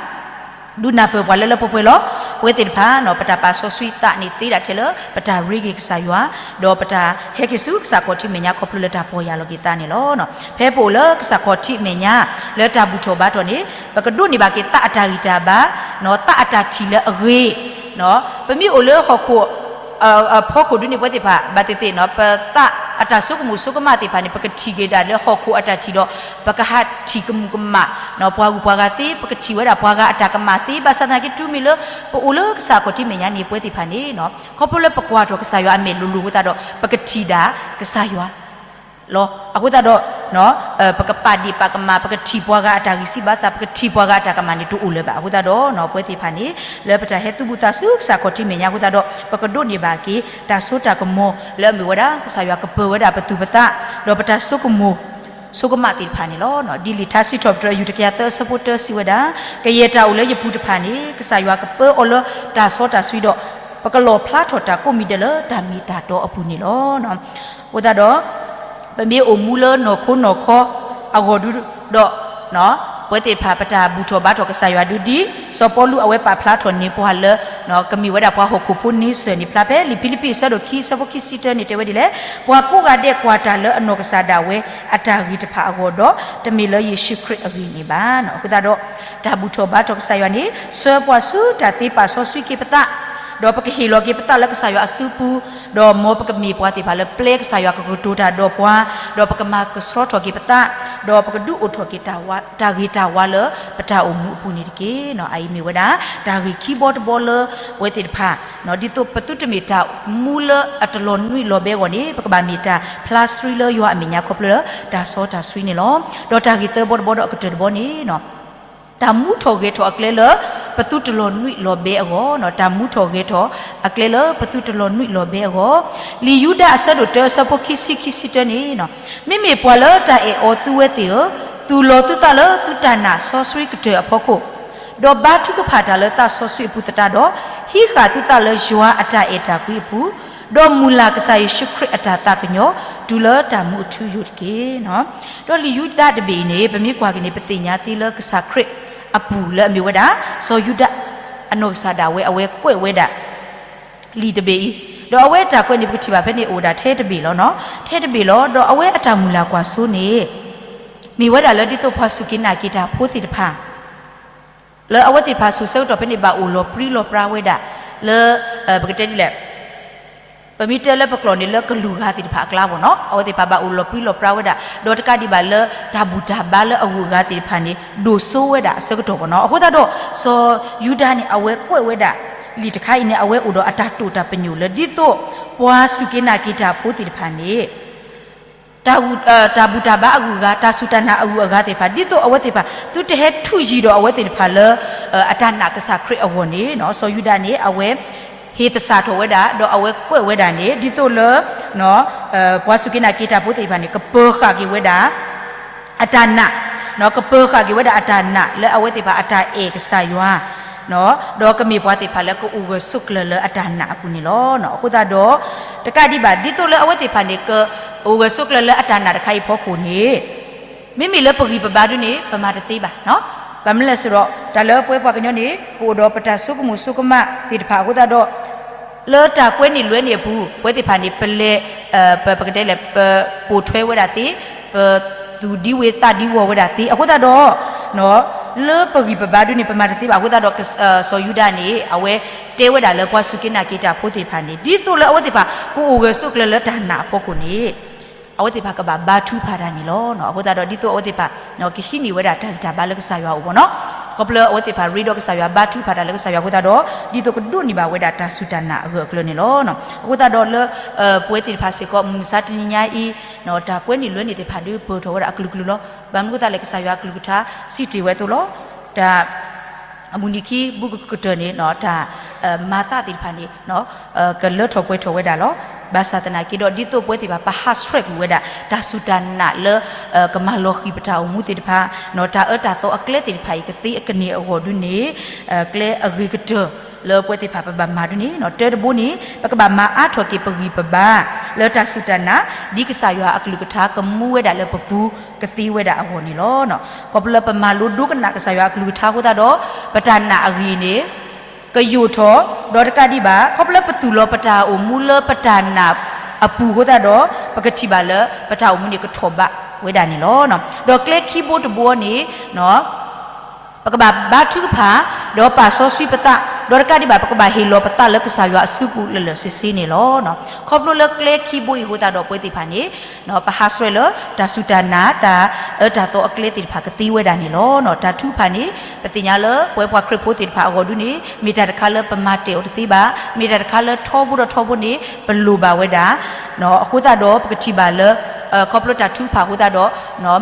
ဒုးနၢ်ပၢၢ်ပှၤလၢလၢပှဲၤပှဲၤလီၤ. ပဝဲသ့ၣ်တဖၣ် ပတၢ်ပာ်စီဆှံသးန့ၣ်သ့ဒၣ်ထဲလၢ ပတၢ်ရ့က့ၤကစၢ်ယွၤ, ဒီးပတၢ်ဟဲက့ၤဆူကစၢ်ခီၣ်ထံးမဲာ်ညါခီဖျိလၢတၢ်ပီၢ်ယၢ်လီၤက့ၤသးန့ၣ်လီၤ. ဖဲပအိၣ်လၢကစၢ်ခီၣ်ထံးမဲာ်ညါ လၢတၢ်ဘူၣ်ထီၣ်ဘါထီၣ်န့ၣ် ပကဒိးန့ၢ်ဘၣ်က့ၤသးအတၢ်ဂံၢ်တၢ်ဘါ, သးအတၢ်ထံၣ်လၢအဂ့ၤ, ပမ့ၢ်အိၣ်လၢဟီၣ်ခိၣ် အဖီခိၣ်ဒုးန့ၣ် ပဝဲသ့ၣ်တဖၣ် ဘၣ်သ့ၣ်သ့ၣ် ပသးအတၢ်ဆိကမိၣ်ဆိကမးသ့ၣ်တဖၣ်န့ၣ် ပကထံၣ်က့ၤဒၣ်လၢဟီၣ်ခိၣ်အတၢ်ထံၣ်ဒီး ပကဟးထံၣ်ကမူၤကမၣ် ပှၤဂုၤပှၤဂၤသ့, ပကထံၣ်ဝဲဒၣ်ပှၤဂၤအတၢ်ကမၣ်သ့, ဘၣ်ဆၣ်သနာ်က့ တုၤမ့ၢ်လၢ ပအိၣ်လၢကစၢ်ခီၣ်ထံးမဲာ်ညါန့ၣ် ပဝဲသ့ၣ်တဖၣ်န့ၣ် ခီဖျိလၢပကွၢ်ထီၣ်ကစၢ်ယွၤအမဲာ်လိၤလိၤအဃိသတးဒီး ပကထံၣ်ဒၣ်ကစၢ်ယွၤလီၤ. အဃိသတးဒီး ပကပာ်ဒ့ၣ်ပာ်ကမၣ် ပကထံၣ်ပှၤဂၤအတၢ်ဂံၢ်စၢ်ဘါစၢ် ပကထံၣ်ပှၤဂၤအတၢ်ကမၣ်န့ၣ် တအိၣ်လၢၤဘၣ်. အဃိသတးဒီး ပဝဲသ့ၣ်တဖၣ်န့ၣ် လၢပတၢ်ဟဲသုးဘူးသးဆူကစၢ်ခီၣ်ထံးမဲာ်ညါအဃိသတးဒီး ပကဒိးန့ၢ်ဘၣ်က့ၤ တၢ်စိတၢ်ကမီၤ လၢအမ့ၢ်ဝဲဒၣ် ကစၢ်ယွၤကပၢၤဝဲဒၣ်ပသူၣ်ပသး ဒီးပတၢ်ဆိကမိၣ် ဆိကမးသ့ၣ်တဖၣ်န့ၣ်လီၤ. ဒ်လံာ်ထါစံးထီၣ်ပတြၢၤ ယူၢ်တကယၤသၢ အဆၢဖိတၢ စံးဝဲဒၣ်, ကယဲၢ်တၢ်အိၣ်လၢယပူၤတဖၣ်န့ၣ် ကစၢ်ယွၤကပၢအီၤလၢတၢ်စီတၢ်ဆှံဒီး ပကလီၣ်ဖျါထီၣ်တၢ်ကိးမံၤဒဲးလၢတၢ်မ့ၢ်တၢ်တီအပူၤန့ၣ်လီၤ. အဃိသတးဒီး ပမ့ၢ်အိၣ်မူလၢနီၢ်ခိနီၢ်ခီအဂီၢ်ဒုဒီး ပဝဲသ့ၣ်တဖၣ် ပတၢ်ဘူၣ်ထီၣ်ဘါထီၣ်ကစၢ်ယွၤဒုဒ် စီၤပီလူးအဝဲပာ်ဖျါထီၣ်န့ၢ်ပှၤလၢ ကမ့ၢ်ဝဲဒၣ်ပှၤဟီၣ်ခိၣ်ဖိန့ဆၢၣ်န့ၣ် ဖျါဖဲလံာ်ဖံလံးပံး အဆၢဒိၣ်ခံအဆၢဖိခံဆံတၢန့ၣ် တဲဝဲဒ်လဲၣ်, ပှၤကိးဂၤဒဲးကွၢ်တၢ်လၢအနီၢ်ကစၢ်ဒၣ်ဝဲအတၢ်ဂ့ၤတဖၣ်အဂီၢ်ဒီး တမ့ၢ်လၢယ့ၣ်ၡူးခရံာ်အဂ့ၢ်န့ၣ်ဘၣ်. အဃိသတးဒီး တၢ်ဘူၣ်ထီၣ်ဘါထီၣ်ကစၢ်ယွၤန့ၣ် ဆှၢပှၤဆူတၢ်သ့ပာ်စီဆှံက့ၤပသး ဒီးပကဟ့ၣ်လီၤက့ၤပသးလၢကစၢ်ယွၤအစုပူၤ, ဒီးမ်ပကမ့ၢ်ပှၤသ့ၣ်တဖၣ်လၢပျဲကစၢ်ယွၤကကတိၤတၢ်ဒီးပှၤ, ဒီးပကမၤကဆှီထီၣ်က့ၤပသး ဒီးပကဒုးအိၣ်ထီၣ်က့ၤတၢ်ဂ့ၤတၢ်ဝါလၢပတၢ်အိၣ်မူအပူၤန့ၣ်တက့ၢ်. အအံၤမ့ၢ်ဝဲဒၣ် တၢ်ဂ့ၢ်ခံဘီတဘီလၢပဝဲသ့ၣ်တဖၣ် ဒ်သိးပသုတမ့ၢ်တၢ်မူလၢအတလီၤနွံလီၤဘဲအဂီၢ်န့ၣ် ပကဘၣ်မ့ၢ်တၢ်ဖျါဆှံလၢယွၤအမဲာ်ညါခီဖျိလၢတၢ်စီတၢ်ဆှံန့ၣ်လီၤ. ဒီးတၢ်ဂ့ၢ်သၢဘီတဘီဒီးအကတၢၢ်တဘီန့ၣ် တၢ်မူထီၣ်ဂဲၤထီၣ်အကျဲလၢ ပသုတလီၤနွံလီၤဘဲအဂီၢ်, တၢ်မူထီၣ်ဂဲၤထီၣ်အကျဲလၢပသုတလီၤနွံလီၤဘဲအဂီၢ်, လံာ်ယူဒၤအဆၢဒိၣ်တၢအဆၢဖိခံဆံခံဆံတၢန့ၣ်, မ့မ့ၢ်ပှၤလၢတၢ်အဲၣ်အီၤသုဝဲသ့ၣ်ဧၢ, သူၣ်လီၤသုသးလၢသုတၢ်နာ်စီဆှံကတၢၢ်အဖီခိၣ်, ဒီးဘါထုကဖၣ်တၢ်လၢသးစီဆှံအပူၤသတးဒီး, ဟံးဃာ်သုသးလၢယွၤအတၢ်အဲၣ်တၢ်ကွံအပူၤ, ဒီးမုၢ်လၢ်ကစၢ်ယ့ၣ်ၡူးခရံာ်အတၢ်သးကညီၤ တုၤလၢတၢ်မူအထူအယိာ်တက့ၢ်. ဒီးလံာ်ယူဒၤတဘ့ၣ်အံၤန့ၣ် ပမ့ၢ်ကွၢ်က့ၤန့ၣ် ပသ့ၣ်ညါသ့လၢကစၢ်ခရံာ်အပူၤလၢအမ့ၢ်ဝဲဒၣ် စီၤယူဒၤ အနီၢ်ကစၢ်ဒၣ်ဝဲ အဝဲကွဲးဝဲဒၣ် လံာ်တဘ့ၣ်အံၤ, ဒီးအဝဲအတၢ်ကွဲးန့ၣ် ပကထံၣ်ဘၣ်ဖဲန့ၣ်အိၣ်ဝဲဒၣ်ထဲတဘ့ၣ်လီၤ, ထဲတဘ့ၣ်လီၤ. ဒီးအဝဲအတၢ်မုၢ်လၢ်ကွၢ်စိန့ၣ် မ့ၢ်ဝဲဒၣ်လၢဒ်သိးပှၤစူၢ်က့ၤနာ်က့ၤတၢ်ဖိသ့ၣ်တဖၣ် လၢအဝဲသ့ၣ်တဖၣ်ဆူၣ်ဆၢကတီၢ်ဖဲန့ၣ် ဘၣ်အိၣ်လီၤပြံလီၤပြါဝဲဒၣ် လၢ ပကတဲဒ်လဲၣ် ပမ့ၢ်တဲလၢပကျိာ်န့ၣ်လၢကလူးဂၤသ့ၣ်တဖၣ်အကျါဘၣ်နီၤ, အဝဲသ့ၣ်တဖၣ်ဘၣ်အိၣ်လီၤပြံလီၤပြါဝဲဒၣ်, ဒီးတကးဒံးဘၣ်လၢတၢ်ဘူၣ်တၢ်ဘါလၢအဂုၤအဂၤသ့ၣ်တဖၣ်န့ၣ် ဒိၣ်စိဝဲဒၣ်အဆၢကတီၢ်ဘၣ်နီၤ. အဃိသတးဒီး စီၤယူဒၤန့ၣ် အဝဲကွဲးဝဲဒၣ် လံာ်တခါအံၤန့ၣ် အဝဲအိၣ်ဒီးအတၢ်တိာ်တၢ်ပညိၣ်လၢ ဒ်သိးပှၤစူၢ်က့ၤနာ်က့ၤတၢ်ဖိသ့ၣ်တဖၣ်န့ၣ် တၢ်ဘူၣ်တၢ်ဘါအဂုၤအဂၤ, တၢ်စူၢ်တၢ်နာ်အဂုၤအဂၤသ့ၣ်တဖၣ် ဒ်သိးအဝဲသ့ၣ်တဖၣ် သုတဟဲထုးယံၤဒီးအဝဲသ့ၣ်တဖၣ်လၢ အတၢ်နာ်ကစၢ်ခရံာ်အဂီၢ်န့ၣ်, စီၤယူဒၤန့ၣ် အဝဲ ဟ့ၣ်သဆၣ်ထီၣ်ဝဲဒၣ် ဒီးအဝဲကွဲးဝဲဒၣ်န့ၣ် ဒ်သိးလၢ ပှၤစူၢ်က့ၤနာ်က့ၤတၢ်ဖိသ့ၣ်တဖၣ်န့ၣ် ကပၢၤဃာ်က့ၤဝဲဒၣ် အတၢ်နာ်, ကပၢၤဃာ်က့ၤဝဲဒၣ်အတၢ်နာ်လၢအဝဲသ့ၣ်တဖၣ်အတၢ်အဲၣ်ကစၢ်ယွၤ ဒီးကမ့ၢ်ပှၤသ့ၣ်တဖၣ်လၢကအိၣ်ဂၢၢ်ဆိးကျၢၤလၢအတၢ်နာ်အပူၤန့ၣ်လီၤ. အဃိသတးဒီး တကးဒံးဘၣ် ဒ်သိးလၢအဝဲသ့ၣ်တဖၣ်န့ၣ် ကအိၣ်ဂၢၢ်ဆိးကျၢၤလၢအတၢ်နာ်တခါအံၤအဖီခိၣ်န့ၣ် မ့မ့ၢ်လၢပဂံၢ်ပဘါဒုန့ၣ် ပမၤတသ့ဘၣ်. ဘၣ်မနုၤလဲၣ်စ့ၢ်ဒီး တၢ်လၢပဝဲပှၤကညီန့ၣ် ပအိၣ်ဒီးပတၢ်ဆိကမိၣ်ဆိကမးသ့ၣ်တဖၣ်အဃိသတးဒီး လၢတၢ်ကွဲန့ၢ်လွဲန့ၢ်အပူၤ ပဝဲသ့ၣ်တဖၣ်န့ၣ် ပလဲၤ ပကတဲလဲၣ် ပပိာ်ထွဲဝဲဒၣ်သ့, ပသူၣ်ဒံဝ့ၤသးဒံဝီၤဝဲဒၣ်သ့အဃိသတးဒီး လၢပဂံၢ်ပဘါဒုန့ၣ် ပမၤတသ့ဘၣ်အဃိသတးဒီး စီၤယူဒၤန့ၣ် အဝဲတဲဝဲဒၣ်လၢပှၤစူၢ်က့ၤနာ်က့ၤတၢ်ဖိသ့ၣ်တဖၣ်န့ၣ် ဒ်သိးလၢအဝဲသ့ၣ်တဖၣ် ကအိၣ်ဂၢၢ်ဆိးကျၢၤလၢတၢ်နာ်အဖီခိၣ်န့ၣ် အဝဲသ့ၣ်တဖၣ်ကဘၣ်ဘါထုကဖၣ်တၢ်န့ၣ်လီၤ. အဃိသတးဒီး ဒ်သိးအဝဲသ့ၣ်တဖၣ် ကဟံးန့ၢ်ဝဲဒၣ်တၢ်ဂံၢ်တၢ်ဘါလၢကစၢ်ယွၤအအိၣ်ဘၣ်နီၤ, ခီဖျိအဝဲသ့ၣ်တဖၣ်ရ့ဒီးကစၢ်ယွၤ ဘါထုကဖၣ်တၢ်လၢကစၢ်ယွၤအဃိသတးဒီး ဒ်သိးကဒိးန့ၢ်ဘၣ်ဝဲဒၣ်တၢ်စူၢ်တၢ်နာ်အဂၢၢ်အကျၢၤန့ၣ်လီၤ. အဃိသတးဒီးလၢ ပဝဲသ့ၣ်တဖၣ်စ့ၢ်ကီး မုၢ်မဆါတနံၤညါအံၤ တၢ်ကွဲန့ၢ်လွဲန့ၢ်သ့ၣ်တဖၣ်ဒုးပၢၢ်ထီၣ်ဝဲဒၣ်အကလုာ်ကလုာ်လီၤ. ဘၣ်မနုၤအဃိသတးလဲၣ် ကစၢ်ယွၤအကလုၢ်ကထါ စံးတ့ၢ်ဝဲအသိးလီၤ. တၢ် အမုၢ်နံၤခံ ဘူးကကတၢၢ်န့ၣ် တၢ်မၤသးသ့ၣ်တဖၣ်န့ၣ် ကလၢထီၣ်ပှဲၤထီၣ်ဝဲဒၣ်လီၤ. ဘၣ်ဆၣ်သနာ်က့ဒီး ဒ်သိးပဝဲသ့ၣ်တဖၣ် ပဟးဆှဲးကွံာ်ဝဲဒၣ် တၢ်စူၢ်တၢ်နာ်လၢ ကမၤလီၤဃံၤပတၢ်အိၣ်မူသ့ၣ်တဖၣ် တၢ်အၢတၢ်သီအကျဲသ့ၣ်တဖၣ်အံၤ ကသ့အကန့ၢ်အဂီၢ်ဒုန့ၣ် ကျဲအဂ့ၤကတၢၢ်လၢပဝဲသ့ၣ်တဖၣ် ပဘၣ်မၤဒုန့ၣ် တၢတဘိန့ၣ် ပကဘၣ်မၤအါထီၣ်က့ၤပဂံၢ်ပဘါ လၢတၢ်စူၢ်တၢ်နာ် ဒ်ကစၢ်ယွၤအကလုၢ်ကထါ ကမူဝဲဒၣ်လၢပပူၤ ကသ့ဝဲဒၣ်အဂီၢ်န့ၣ်လီၤ. ခီဖျိလၢပမၤလိဒိကနၣ်ကစၢ်ယွၤအကလုၢ်ကထါအဃိသတးဒီး ပတၢ်နာ်အဂံၢ်န့ၣ် ကယိာ်ထီၣ် ဒီးတကးဒံးဘၣ် ခီဖျိလၢပသူၣ်လီၤပတၢ်အိၣ်မူလၢပတၢ်နာ်အပူၤအဃိသတးဒီး ပကထံၣ်ဘၣ်လၢပတၢ်အိၣ်မူန့ၣ်ကထီၣ်ဘးဝဲဒၣ်န့ၣ်လီၤ. ဒီးကျဲခံဘိတဘိန့ၣ် ပကဘၣ်ဘါထုကဖၣ် ဒီးပာ်စီဆှံပသး ဒီးတကးဒံးဘၣ် ပကဘၣ်ဟ့ၣ်လီၤပသးလၢကစၢ်ယွၤအစုပူၤလၢာ်လၢာ်ဆ့ဆ့န့ၣ်လီၤ. ခီဖျိလၢကျဲခံဘိအံၤအဃိသတးဒီး ပဝဲသ့ၣ်တဖၣ်န့ၣ် ပဟးဆှဲးလၢတၢ်စူၢ်တၢ်နာ် တၢ်အၢတၢ်သီအကျဲသ့ၣ်တဖၣ်ကသ့ဝဲဒၣ်န့ၣ်လီၤ. တၢ်ထုကဖၣ်န့ၣ် ပသ့ၣ်ညါလၢပဝဲပှၤခရံာ်ဖိသ့ၣ်တဖၣ်အဂီၢ်ဒုန့ၣ် မ့ၢ်တၢ်တခါလၢပမၤတ့ၢ်အီၤတသ့ဘၣ်, မ့ၢ်တၢ်တခါလၢထီဘိဒီးထီဘိန့ၣ် ပလိၣ်ဘၣ်ဝဲဒၣ် အဃိသတးဒီး ပကထံၣ်ဘၣ်လၢ ခီဖျိတၢ်ထုကဖၣ်အဃိသတးဒီး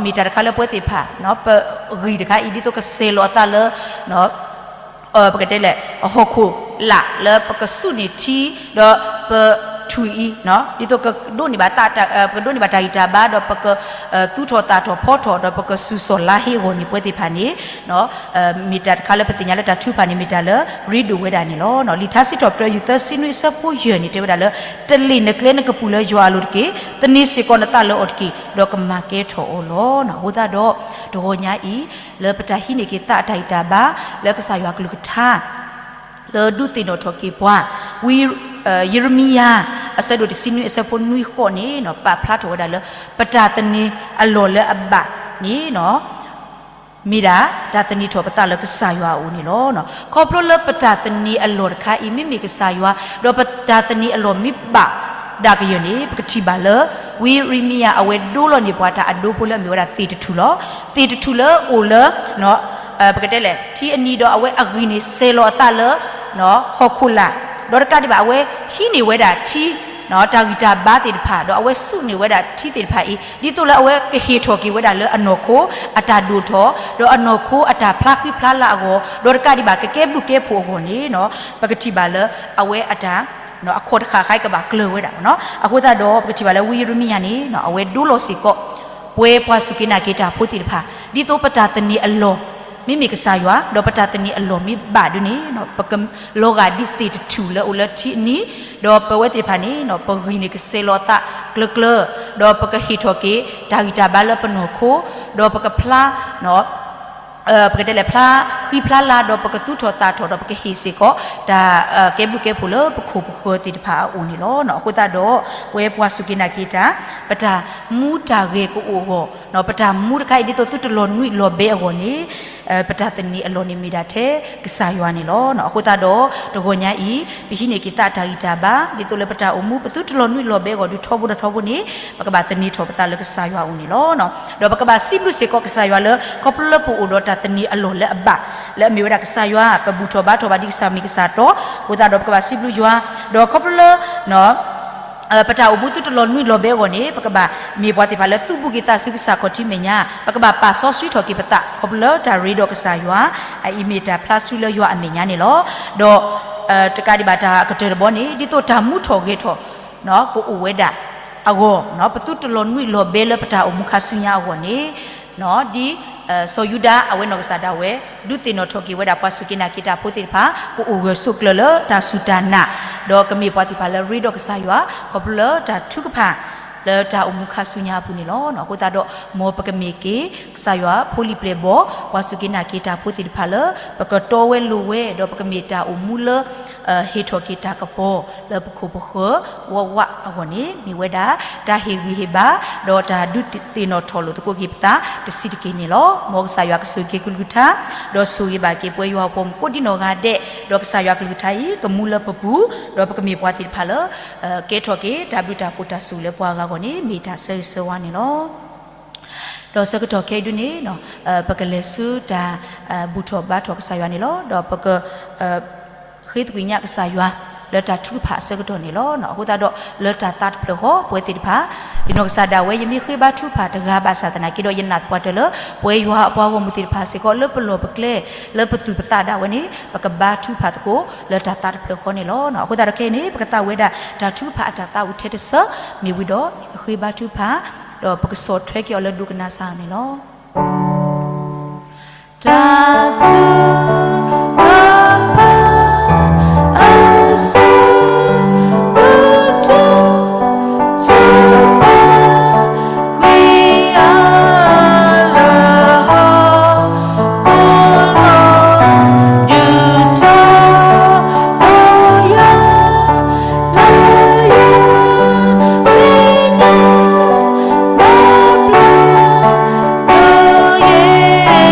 မ့ၢ်တၢ်တခါလၢပဝဲသ့ၣ်တဖၣ် ပဂံၢ်တခါအံၤ ဒ်သိးကစဲၤလီၤအသးလၢ ပကတဲလဲၣ် ဟီၣ်ခိၣ်လာ်လၢပကစူးန့ၢ်ထံ ဒီးပထူၣ်အံၤ ဒ်သိးကဒိးန့ၢ်ဘၣ် ပကဒိးန့ၢ်ဘၣ်တၢ်ဂံၢ်တၢ်ဘါ ဒီးပကသူၣ်ထီၣ်သၣ်ထီၣ်ဖီထီၣ် ဒီးပကဆူၣ်စီၣ်လါဟ့အဂီၢ်န့ၣ် ပဝဲသ့ၣ်တဖၣ်န့ၣ် မ့ၢ်တၢ်တခါလၢပသ့ၣ်ညါလၢတၢ်ထုကဖၣ်န့ၣ် မ့ၢ်တၢ်လၢရ့ဒိၣ်ဝဲဒၣ်န့ၣ်လီၤ. လံာ်ထါစံးထီၣ်ပတြၢၤ ယူၢ်သၢဆံနွံအဆၢဖိယဲၢ်န့ၣ် တဲဝဲဒၣ်လၢ တလ့ၣ်နကျဲနကပူၤလၢယွၤအလိၤတက့ၢ်. သန့ၤစ့ၢ်ကီးနသးလၢအီၤတက့ၢ်. ဒီးကမၤကဲထီၣ်အီၤလီၤ. အဃိသတးဒီး တဂီၤညါအံၤ လၢပတၢ်ဟံးန့ၢ်က့ၤသးအတၢ်ဂံၢ်တၢ်ဘါ လၢကစၢ်ယွၤကလုၢ်ကထါ လၢဒုးသ့ၣ်နီၣ်ထီၣ်က့ၤပှၤ ဝံယံးရမံယၤ အဆၢဒိၣ်တဆံနွံအဆၢဖိနွံဃိးန့ၣ် ပာ်ဖျါထီၣ်ဝဲဒၣ်လၢ ပတၢ်သန့ၤအလီၢ်လၢအဘၣ်န့ၣ် မ့ၢ်ဒၣ်တၢ်သန့ၤထီၣ်ပသးလၢကစၢ်ယွၤအအိၣ်န့ၣ်လီၤ. ခီဖျိလၢပတၢ်သန့ၤအလီၢ်တခါအံၤ မ့မ့ၢ်ကစၢ်ယွၤ ဒီးပတၢ်သန့ၤအလီၢ်မ့ၢ်ဘၣ် ဒၣ်ကယၢၢ်န့ၣ် ပကထံၣ်ဘၣ်လၢ ဝံယံးရမံယၤ အဝဲဒိလီၤန့ၢ်ပှၤတၢ်အဒိဖိလၢအမ့ၢ်ဝဲဒၣ်သ့ၣ်တထူၣ်လီၤ. သ့ၣ်တထူၣ်လၢအိၣ်လၢ ပကတဲလဲၣ် ထံအနံၤ ဒီးအဝဲအဂံၢ်န့ၣ်စဲၤလီၤအသးလၢ ဟီၣ်ခိၣ်လာ်, ဒီးတကးဒံးဘၣ် အဝဲဟံးန့ၢ်ဝဲဒၣ်ထံ တၢ်ဂံၢ်တၢ်ဘါသ့ၣ်တဖၣ် ဒီးအဝဲစူးန့ၢ်ဝဲဒၣ်ထံသ့ၣ်တဖၣ်အံၤ ဒ်သိးလၢအဝဲကဟ့ၣ်ထီၣ်က့ၤဝဲဒၣ်လၢအနီၢ်ခိအတၢ်ဒိၣ်ထီၣ် ဒီးအနီၢ်ခိအတၢ်ဖျါဃံဖျါလၤအဂီၢ် ဒီးတကးဒံးဘၣ် ကကဲဘျုးကဲဖှိၣ်အဂီၢ်န့ၣ် ပကထံၣ်ဘၣ်လၢ အဝဲအတၢ် အခီၣ်တဃာ်ဃါအံၤ ကဘၣ်ကျၢၤဝဲဒၣ်မ့ၢ်နီၤ. အဃိသတးဒီး ပကထံၣ်ဘၣ်လၢဝံယံးရမံယၤန့ၣ် အဝဲဒိလီၤစ့ၢ်ကီး ပဝဲပှၤစူၢ်က့ၤနာ်က့ၤတၢ်ဖိသ့ၣ်တဖၣ် ဒ်သိးပတၢ်သန့ၤအလီၢ် မ့မ့ၢ်ကစၢ်ယွၤ ဒီးပတၢ်သန့ၤအလီၢ်မ့ၢ်ဘၣ်ဒုန့ၣ် ပကလီၤဂာ်ဒ်သ့ၣ်တထူၣ်လၢအိၣ်လၢထံအနံၤ ဒီးပဝဲသ့ၣ်တဖၣ်န့ၣ် ပဂံၢ်န့ၣ်ကစဲၤလီၤသးကျၢၤကျၢၤ ဒီးပကဟ့ၣ်ထီၣ်က့ၤတၢ်ဂံၢ်တၢ်ဘါလၢပနီၢ်ခိ ဒီးပကဖျါ ပကတဲလဲၣ် ဖျါဃံဖျါလၤ ဒီးပကသူၣ်ထီၣ်သးထီၣ် ဒီးပကဟ့ၣ်စ့ၢ်ကီး တၢ်ကဲဘျုးကဲဖှိၣ်လၢပခိၣ်ပဃၢၤသ့ၣ်တဖၣ်အအိၣ်န့ၣ်လီၤ. အဃိသတးဒီး ပဝဲပှၤစူၢ်က့ၤနာ်က့ၤတၢ် ပတၢ်မူတၢ်ဂဲၤကအိၣ်အဂီၢ် ပတၢ်မူတခါအံၤ ဒ်သိးသုတလီၤနွံလီၤဘဲအဂီၢ်န့ၣ် ပတၢ်သန့ၤအလီၢ်န့ၣ်မ့ၢ်ဒၣ်ထဲကစၢ်ယွၤန့ၣ်လီၤ. အဃိသတးဒီး တဂီၤညါအံၤ ပဟံးန့ၢ်က့ၤသးတၢ်ဂံၢ်တၢ်ဘါ ဒ်သိးလၢပတၢ်အိၣ်မူ ပသုတလီၤနွံလီၤဘဲအဂီၢ် ဒုးထီဘိဒီးထီဘိန့ၣ် ပကဘၣ်သန့ၤထီၣ်ပသးလၢကစၢ်ယွၤအအိၣ်န့ၣ်လီၤ. ဒီးပကဘၣ်စံးဘျုးစ့ၢ်ကီးကစၢ်ယွၤလၢ ခီဖျိလၢပအိၣ်ဒီးတၢ်သန့ၤအလီၢ်လၢအဘၣ် လၢအမ့ၢ်ဝဲဒၣ်ကစၢ်ယွၤ ပဘူၣ်ထီၣ်ဘါထီၣ်ဘၣ်ဒ်ကစၢ်မ့ၢ်ကစၢ်တီ အဃိသတးဒီးပကဘၣ်စံးဘျုးယွၤ ဒီးခီဖျိလၢ ပတၢ်အိၣ်မူသုတလီၤနွံလီၤဘဲအဂီၢ်န့ၣ် ပကဘၣ်မ့ၢ်ပှၤသ့ၣ်တဖၣ်လၢသုးဘူးက့ၤသးဆူကစၢ်ခီၣ်ထံးမဲာ်ညါ ပကဘၣ်ပာ်စီဆှံထီၣ်က့ၤပသး ခီဖျိလၢတၢ်ရ့ဒီးကစၢ်ယွၤ အအံၤမ့ၢ်တၢ်ဖျါဆူလၢယွၤအမဲာ်ညါန့ၣ်လီၤ. ဒီး တကးဒံးဘၣ်တၢ်အကတၢၢ်တဘီန့ၣ် ဒ်သိးတၢ်မူထီၣ်ဂဲၤထီၣ် ကအိၣ်ဝဲဒၣ်အဂီၢ် ပသုတလီၤနွံလီၤဘဲလၢပတၢ်အိၣ်မူခါဆူညါအဂီၢ်န့ၣ် ဒ် စီၤယူဒၤအဝဲနီၢ်ကစၢ်ဒၣ်ဝဲ ဒုးသ့ၣ်နီၣ်ထီၣ်က့ၤဝဲဒၣ်ပှၤစူၢ်က့ၤနာ်က့ၤတၢ်ဖိသ့ၣ်တဖၣ် ကအိၣ်ဂၢၢ်ဆိးကျၢၤလၢတၢ်စူၢ်တၢ်နာ် ဒီးကမ့ၢ်ပှၤသ့ၣ်တဖၣ်လၢရ့ဒီးကစၢ်ယွၤ ခီဖျိလၢတၢ်ထုကဖၣ် လၢတၢ်အိၣ်မူခါဆူညါအပူၤန့ၣ်လီၤ. အဃိသတးဒီး မ်ပကမ့ၢ်က့ၤ ကစၢ်ယွၤဖိလံၤပျဲၢ်ဘီၣ် ပှၤစူၢ်က့ၤနာ်က့ၤတၢ်ဖိသ့ၣ်တဖၣ်လၢ ပကတီဝဲလိၤဝဲ ဒီးပကမ့ၢ်တၢ်အိၣ်မူလၢ ဟ့ၣ်ထီၣ်က့ၤတၢ်ကပီၤ လၢပခိၣ်ပဃၢၤ ဝးဝးအဂီၢ်န့ၣ် မ့ၢ်ဝဲဒၣ် တၢ်ဟ့ၣ်ဂံၢ်ဟ့ၣ်ဘါ ဒီးတၢ်ဒုးသ့ၣ်နီၣ်ထီၣ်လိာ်သကိးက့ၤပသးတဆံးတက့ၢ်န့ၣ်လီၤ. မ်ကစၢ်ယွၤကဆိၣ်ဂ့ၤက့ၤကလုၢ်ကထါ ဒီးဆိၣ်ဂ့ၤဘၣ်က့ၤပဝဲယွၤအပှၤမုၣ်ကိးဒံနီၢ်ဂၤဒဲး ဒီးကစၢ်ယွၤကလုၢ်ကထါအံၤ ကမူလၢပပူၤ ဒီးပကမ့ၢ်ပှၤသ့ၣ်တဖၣ်လၢ ကဲထီၣ်က့ၤတၢ်ဘျုးတၢ်ဖှိၣ်တၢ်ဆိၣ်ဂ့ၤလၢပှၤဂၤအဂီၢ်န့ၣ် မ့ၢ်တၢ်ဆၢဂ့ၤဆၢဝါန့ၣ်လီၤ. ဒီးဆၢကတီၢ်ခဲအံၤဒုန့ၣ် ပကလဲၤဆူတၢ် ဘူၣ်ထီၣ်ဘါထီၣ်ကစၢ်ယွၤန့ၣ်လီၤ. ဒီးပက ဃ့သကွံာ်ညါကစၢ်ယွၤ လၢတၢ်ထုကဖၣ်အဆၢကတီၢ်န့ၣ်လီၤ. အဃိသတးဒီး လၢတၢ်သးတဖျၢၣ်ဃီ ပဝဲသ့ၣ်တဖၣ် ယနီၢ်ကစၢ်ဒၣ်ဝဲ ယမ့ၢ်ဃ့ဘါထုကဖၣ်တဂၤဘၣ်ဆၣ်သနာ်က့ဒီး ယနာ်သပှၢ်တၢၢ်လၢ ပဝဲယွၤအပှၤဂီၢ်မုၢ်သ့ၣ်တဖၣ်စ့ၢ်ကီး လၢပလီၢ်ပကျဲ လၢပသူၣ်ပသးဒၣ်ဝဲန့ၣ် ပကဘါထုကဖၣ်သကိး လၢတၢ်သးတဖျၢၣ်ဃီန့ၣ်လီၤ. အဃိသတးဒီးခဲအံၤန့ၣ် ပကသးဝံၣ်ဒၣ်တၢ်ထုကဖၣ်အတၢ်သးအိၣ်ထဲတစၢၤ မ့ၢ်ဝံၤဒီး ယကဃ့ဘါထုကဖၣ် ဒီးပကဆီၣ်ထွဲက့ၤအီၤလၢဒိကနၣ်စၢ်န့ၣ်လီၤ. တၢ်ထုကဖၣ်အဆၢကတီၢ် ကွံာ်အါလၢဟီၣ်ခိၣ်လီၤ ဒုးထီၣ်ဒီးယၤ လၢယၤမ့ၢ်ညါ ဘၣ်ဘျါ လၢယဲယသးလီၤစၢ် တၢ်ကိၢ်တၢ်ဂီၤ မ့ၢ်ဘၣ်ယၤဒီး သုကပူၤ ပစီၣ်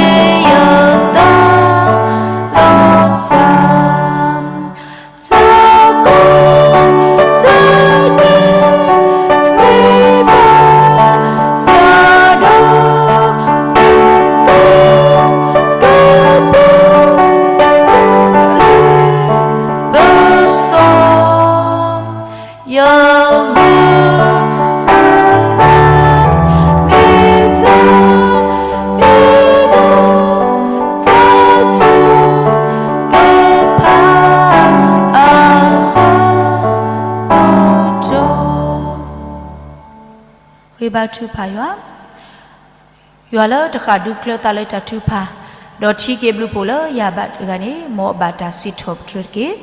ယမူသး မ့ၢ်တၢ်ဘျုး တၢ်ထုကဖၣ်အဆၢကတီၢ် ဃ့ဘါထုကဖၣ်ယွၤ ယွၤလၢတဃၣ်ဒူချၢသးလၢတၢ်ထုကဖၣ်, ဒီးထံၣ်က့ၤဘျုးဖှိၣ်လၢယၤဘၣ်တဂၤန့ၣ်, မ်အဘၣ်တၢ်စံးထီၣ်ပတြၢၤတက့ၢ်.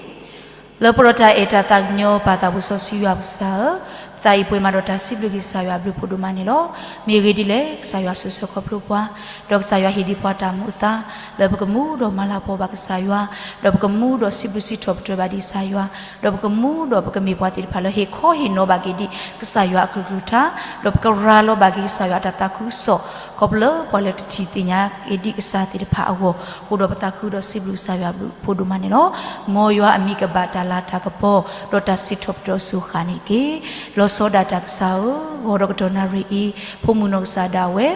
လၢပှၤဒီးတၢ်အဲၣ်တၢ်သးကညီၤ ပၢ်သးဘိစီဆှံယွၤကစၢ်ဧၢ, သးအံၤပှဲၤမးဒီးတၢ်စံးဘျုးက့ၤကစၢ်ယွၤအဘျုးဖးဒိၣ်မးန့ၣ်လီၤ. မ့ၢ်အဂ့ၢ်ဒ်လဲၣ်, ကစၢ်ယွၤဆိၣ်ဆၢခီဖျိပှၤ, ဒီးကစၢ်ယွၤဟ့ၣ်ဒံးပှၤတၢ်မူအသါ, လၢပကမူဒီးမၤလၤကပီၤဘၣ်ကစၢ်ယွၤ, ဒီးပကမူဒီးစံးဘျုးစံးထီၣ်ပတြၢၤဘၣ်ဒံးကစၢ်ယွၤ, ဒီးပကမူဒီးပကမ့ၢ်ပှၤသ့ၣ်တဖၣ်လၢဟ့ၣ်ခီဟ့ၣ်နီၤဘၣ်က့ၤဒံးကစၢ်ယွၤအကလုၢ်ကထါ, ဒီးပကရၤလီၤဘၣ်က့ၤကစၢ်ယွၤအတၢ်သးခုကစီၣ် ခီဖျိလၢပှၤလၢတထံၣ်သ့ၣ်ညါက့ၤဒံးကစၢ်သ့ၣ်တဖၣ်အဂီၢ်, အဃိဒီးပသးခုဒီးစံးဘျုးကစၢ်ယွၤဘျုးဖှိၣ်ဒိၣ်မးန့ၣ်လီၤ. မ်ယွၤအမံၤကဘၣ်တၢ်လၤတၢ်ကပီၤ, ဒီးတၢ်စံးထီၣ်ပတြၢၤအစိၤအဃၣ်န့ၣ်တက့ၢ်. လီၤဆီဒၣ်တၢ်ကစၢ်ဧၢ, ဂီၤဒီးကတီၢ်နၣ်ရံၣ်အံၤ, ဖိမုၣ်နီၢ်ကစၢ်ဒၣ်ဝဲ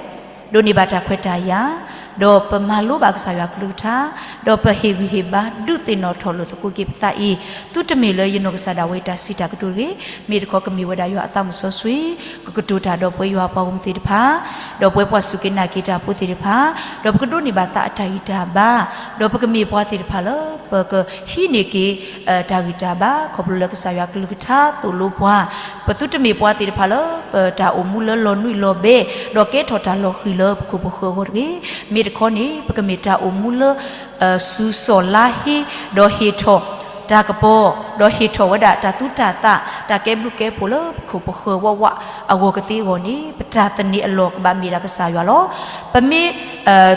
ဒိးန့ၢ်ဘၣ်တၢ်ခွဲးတၢ်ယာ်, ဒီးပမၤလိဘၣ်ကစၢ်ယွၤကလုၢ်ကထါ, ဒီးပဟ့ၣ်ဂံၢ်ဟ့ၣ်ဘါ ဒုးသ့ၣ်နီၣ်ထီၣ်လိာ်သကိးက့ၤပသးအံၤ, သုတမ့ၢ်လၢယနီၢ်ကစၢ်ဒၣ်ဝဲတၢ်စံးတၢ်ကတိၤတဂ့ၤ, မ့ၢ်တခီကမ့ၢ်ဝဲဒၣ်ယွၤအသးမုၢ်စီဆှံ, ကကတိၤတၢ်ဒီးပဝဲယွၤအပှၤဂီၢ်မုၢ်သ့ၣ်တဖၣ်, ဒီးပဝဲပှၤစူၢ်က့ၤနာ်က့ၤတၢ်ဖိသ့ၣ်တဖၣ်, ဒီးပကဒိးန့ၢ်ဘၣ်သးအတၢ်ဂံၢ်တၢ်ဘါ, ဒီးပကမ့ၢ်ပှၤသ့ၣ်တဖၣ်လၢ ပကဟံးန့ၢ်က့ၤ တၢ်ဂံၢ်တၢ်ဘါ ခီဖျိလၢကစၢ်ယွၤကလုၢ်ကထါသိၣ်လိပှၤ, ပသုတမ့ၢ်ပှၤသ့ၣ်တဖၣ်လၢ ပတၢ်အိၣ်မူလၢလီၤနွံလီၤဘဲ, ဒီးကဲထီၣ်တၢ်လီၤဃံၤလၢပခိၣ်ပဃၢၤအဂီၢ်တဂ့ၤ, မ့ၢ်တခီန့ၣ် ပကမ့ၢ်တၢ်အိၣ်မူလၢ စူၤစီၣ်လါဟ့, ဒီးဟ့ၣ်ထီၣ်တၢ်ကပီၤ, ဒီးဟ့ၣ်ထီၣ်ဝဲဒၣ်တၢ်သူတၢ်သၣ်, တၢ်ကဲဘျုးကဲဖှိၣ်လၢပခိၣ်ပဃၢၤဝးဝးအဂီၢ်ကသ့အဂီၢ်န့ၣ်, ပတၢ်သန့ၤအလီၢ်ကဘၣ်မ့ၢ်ဒၣ်ကစၢ်ယွၤလီၤ. ပမ့ၢ်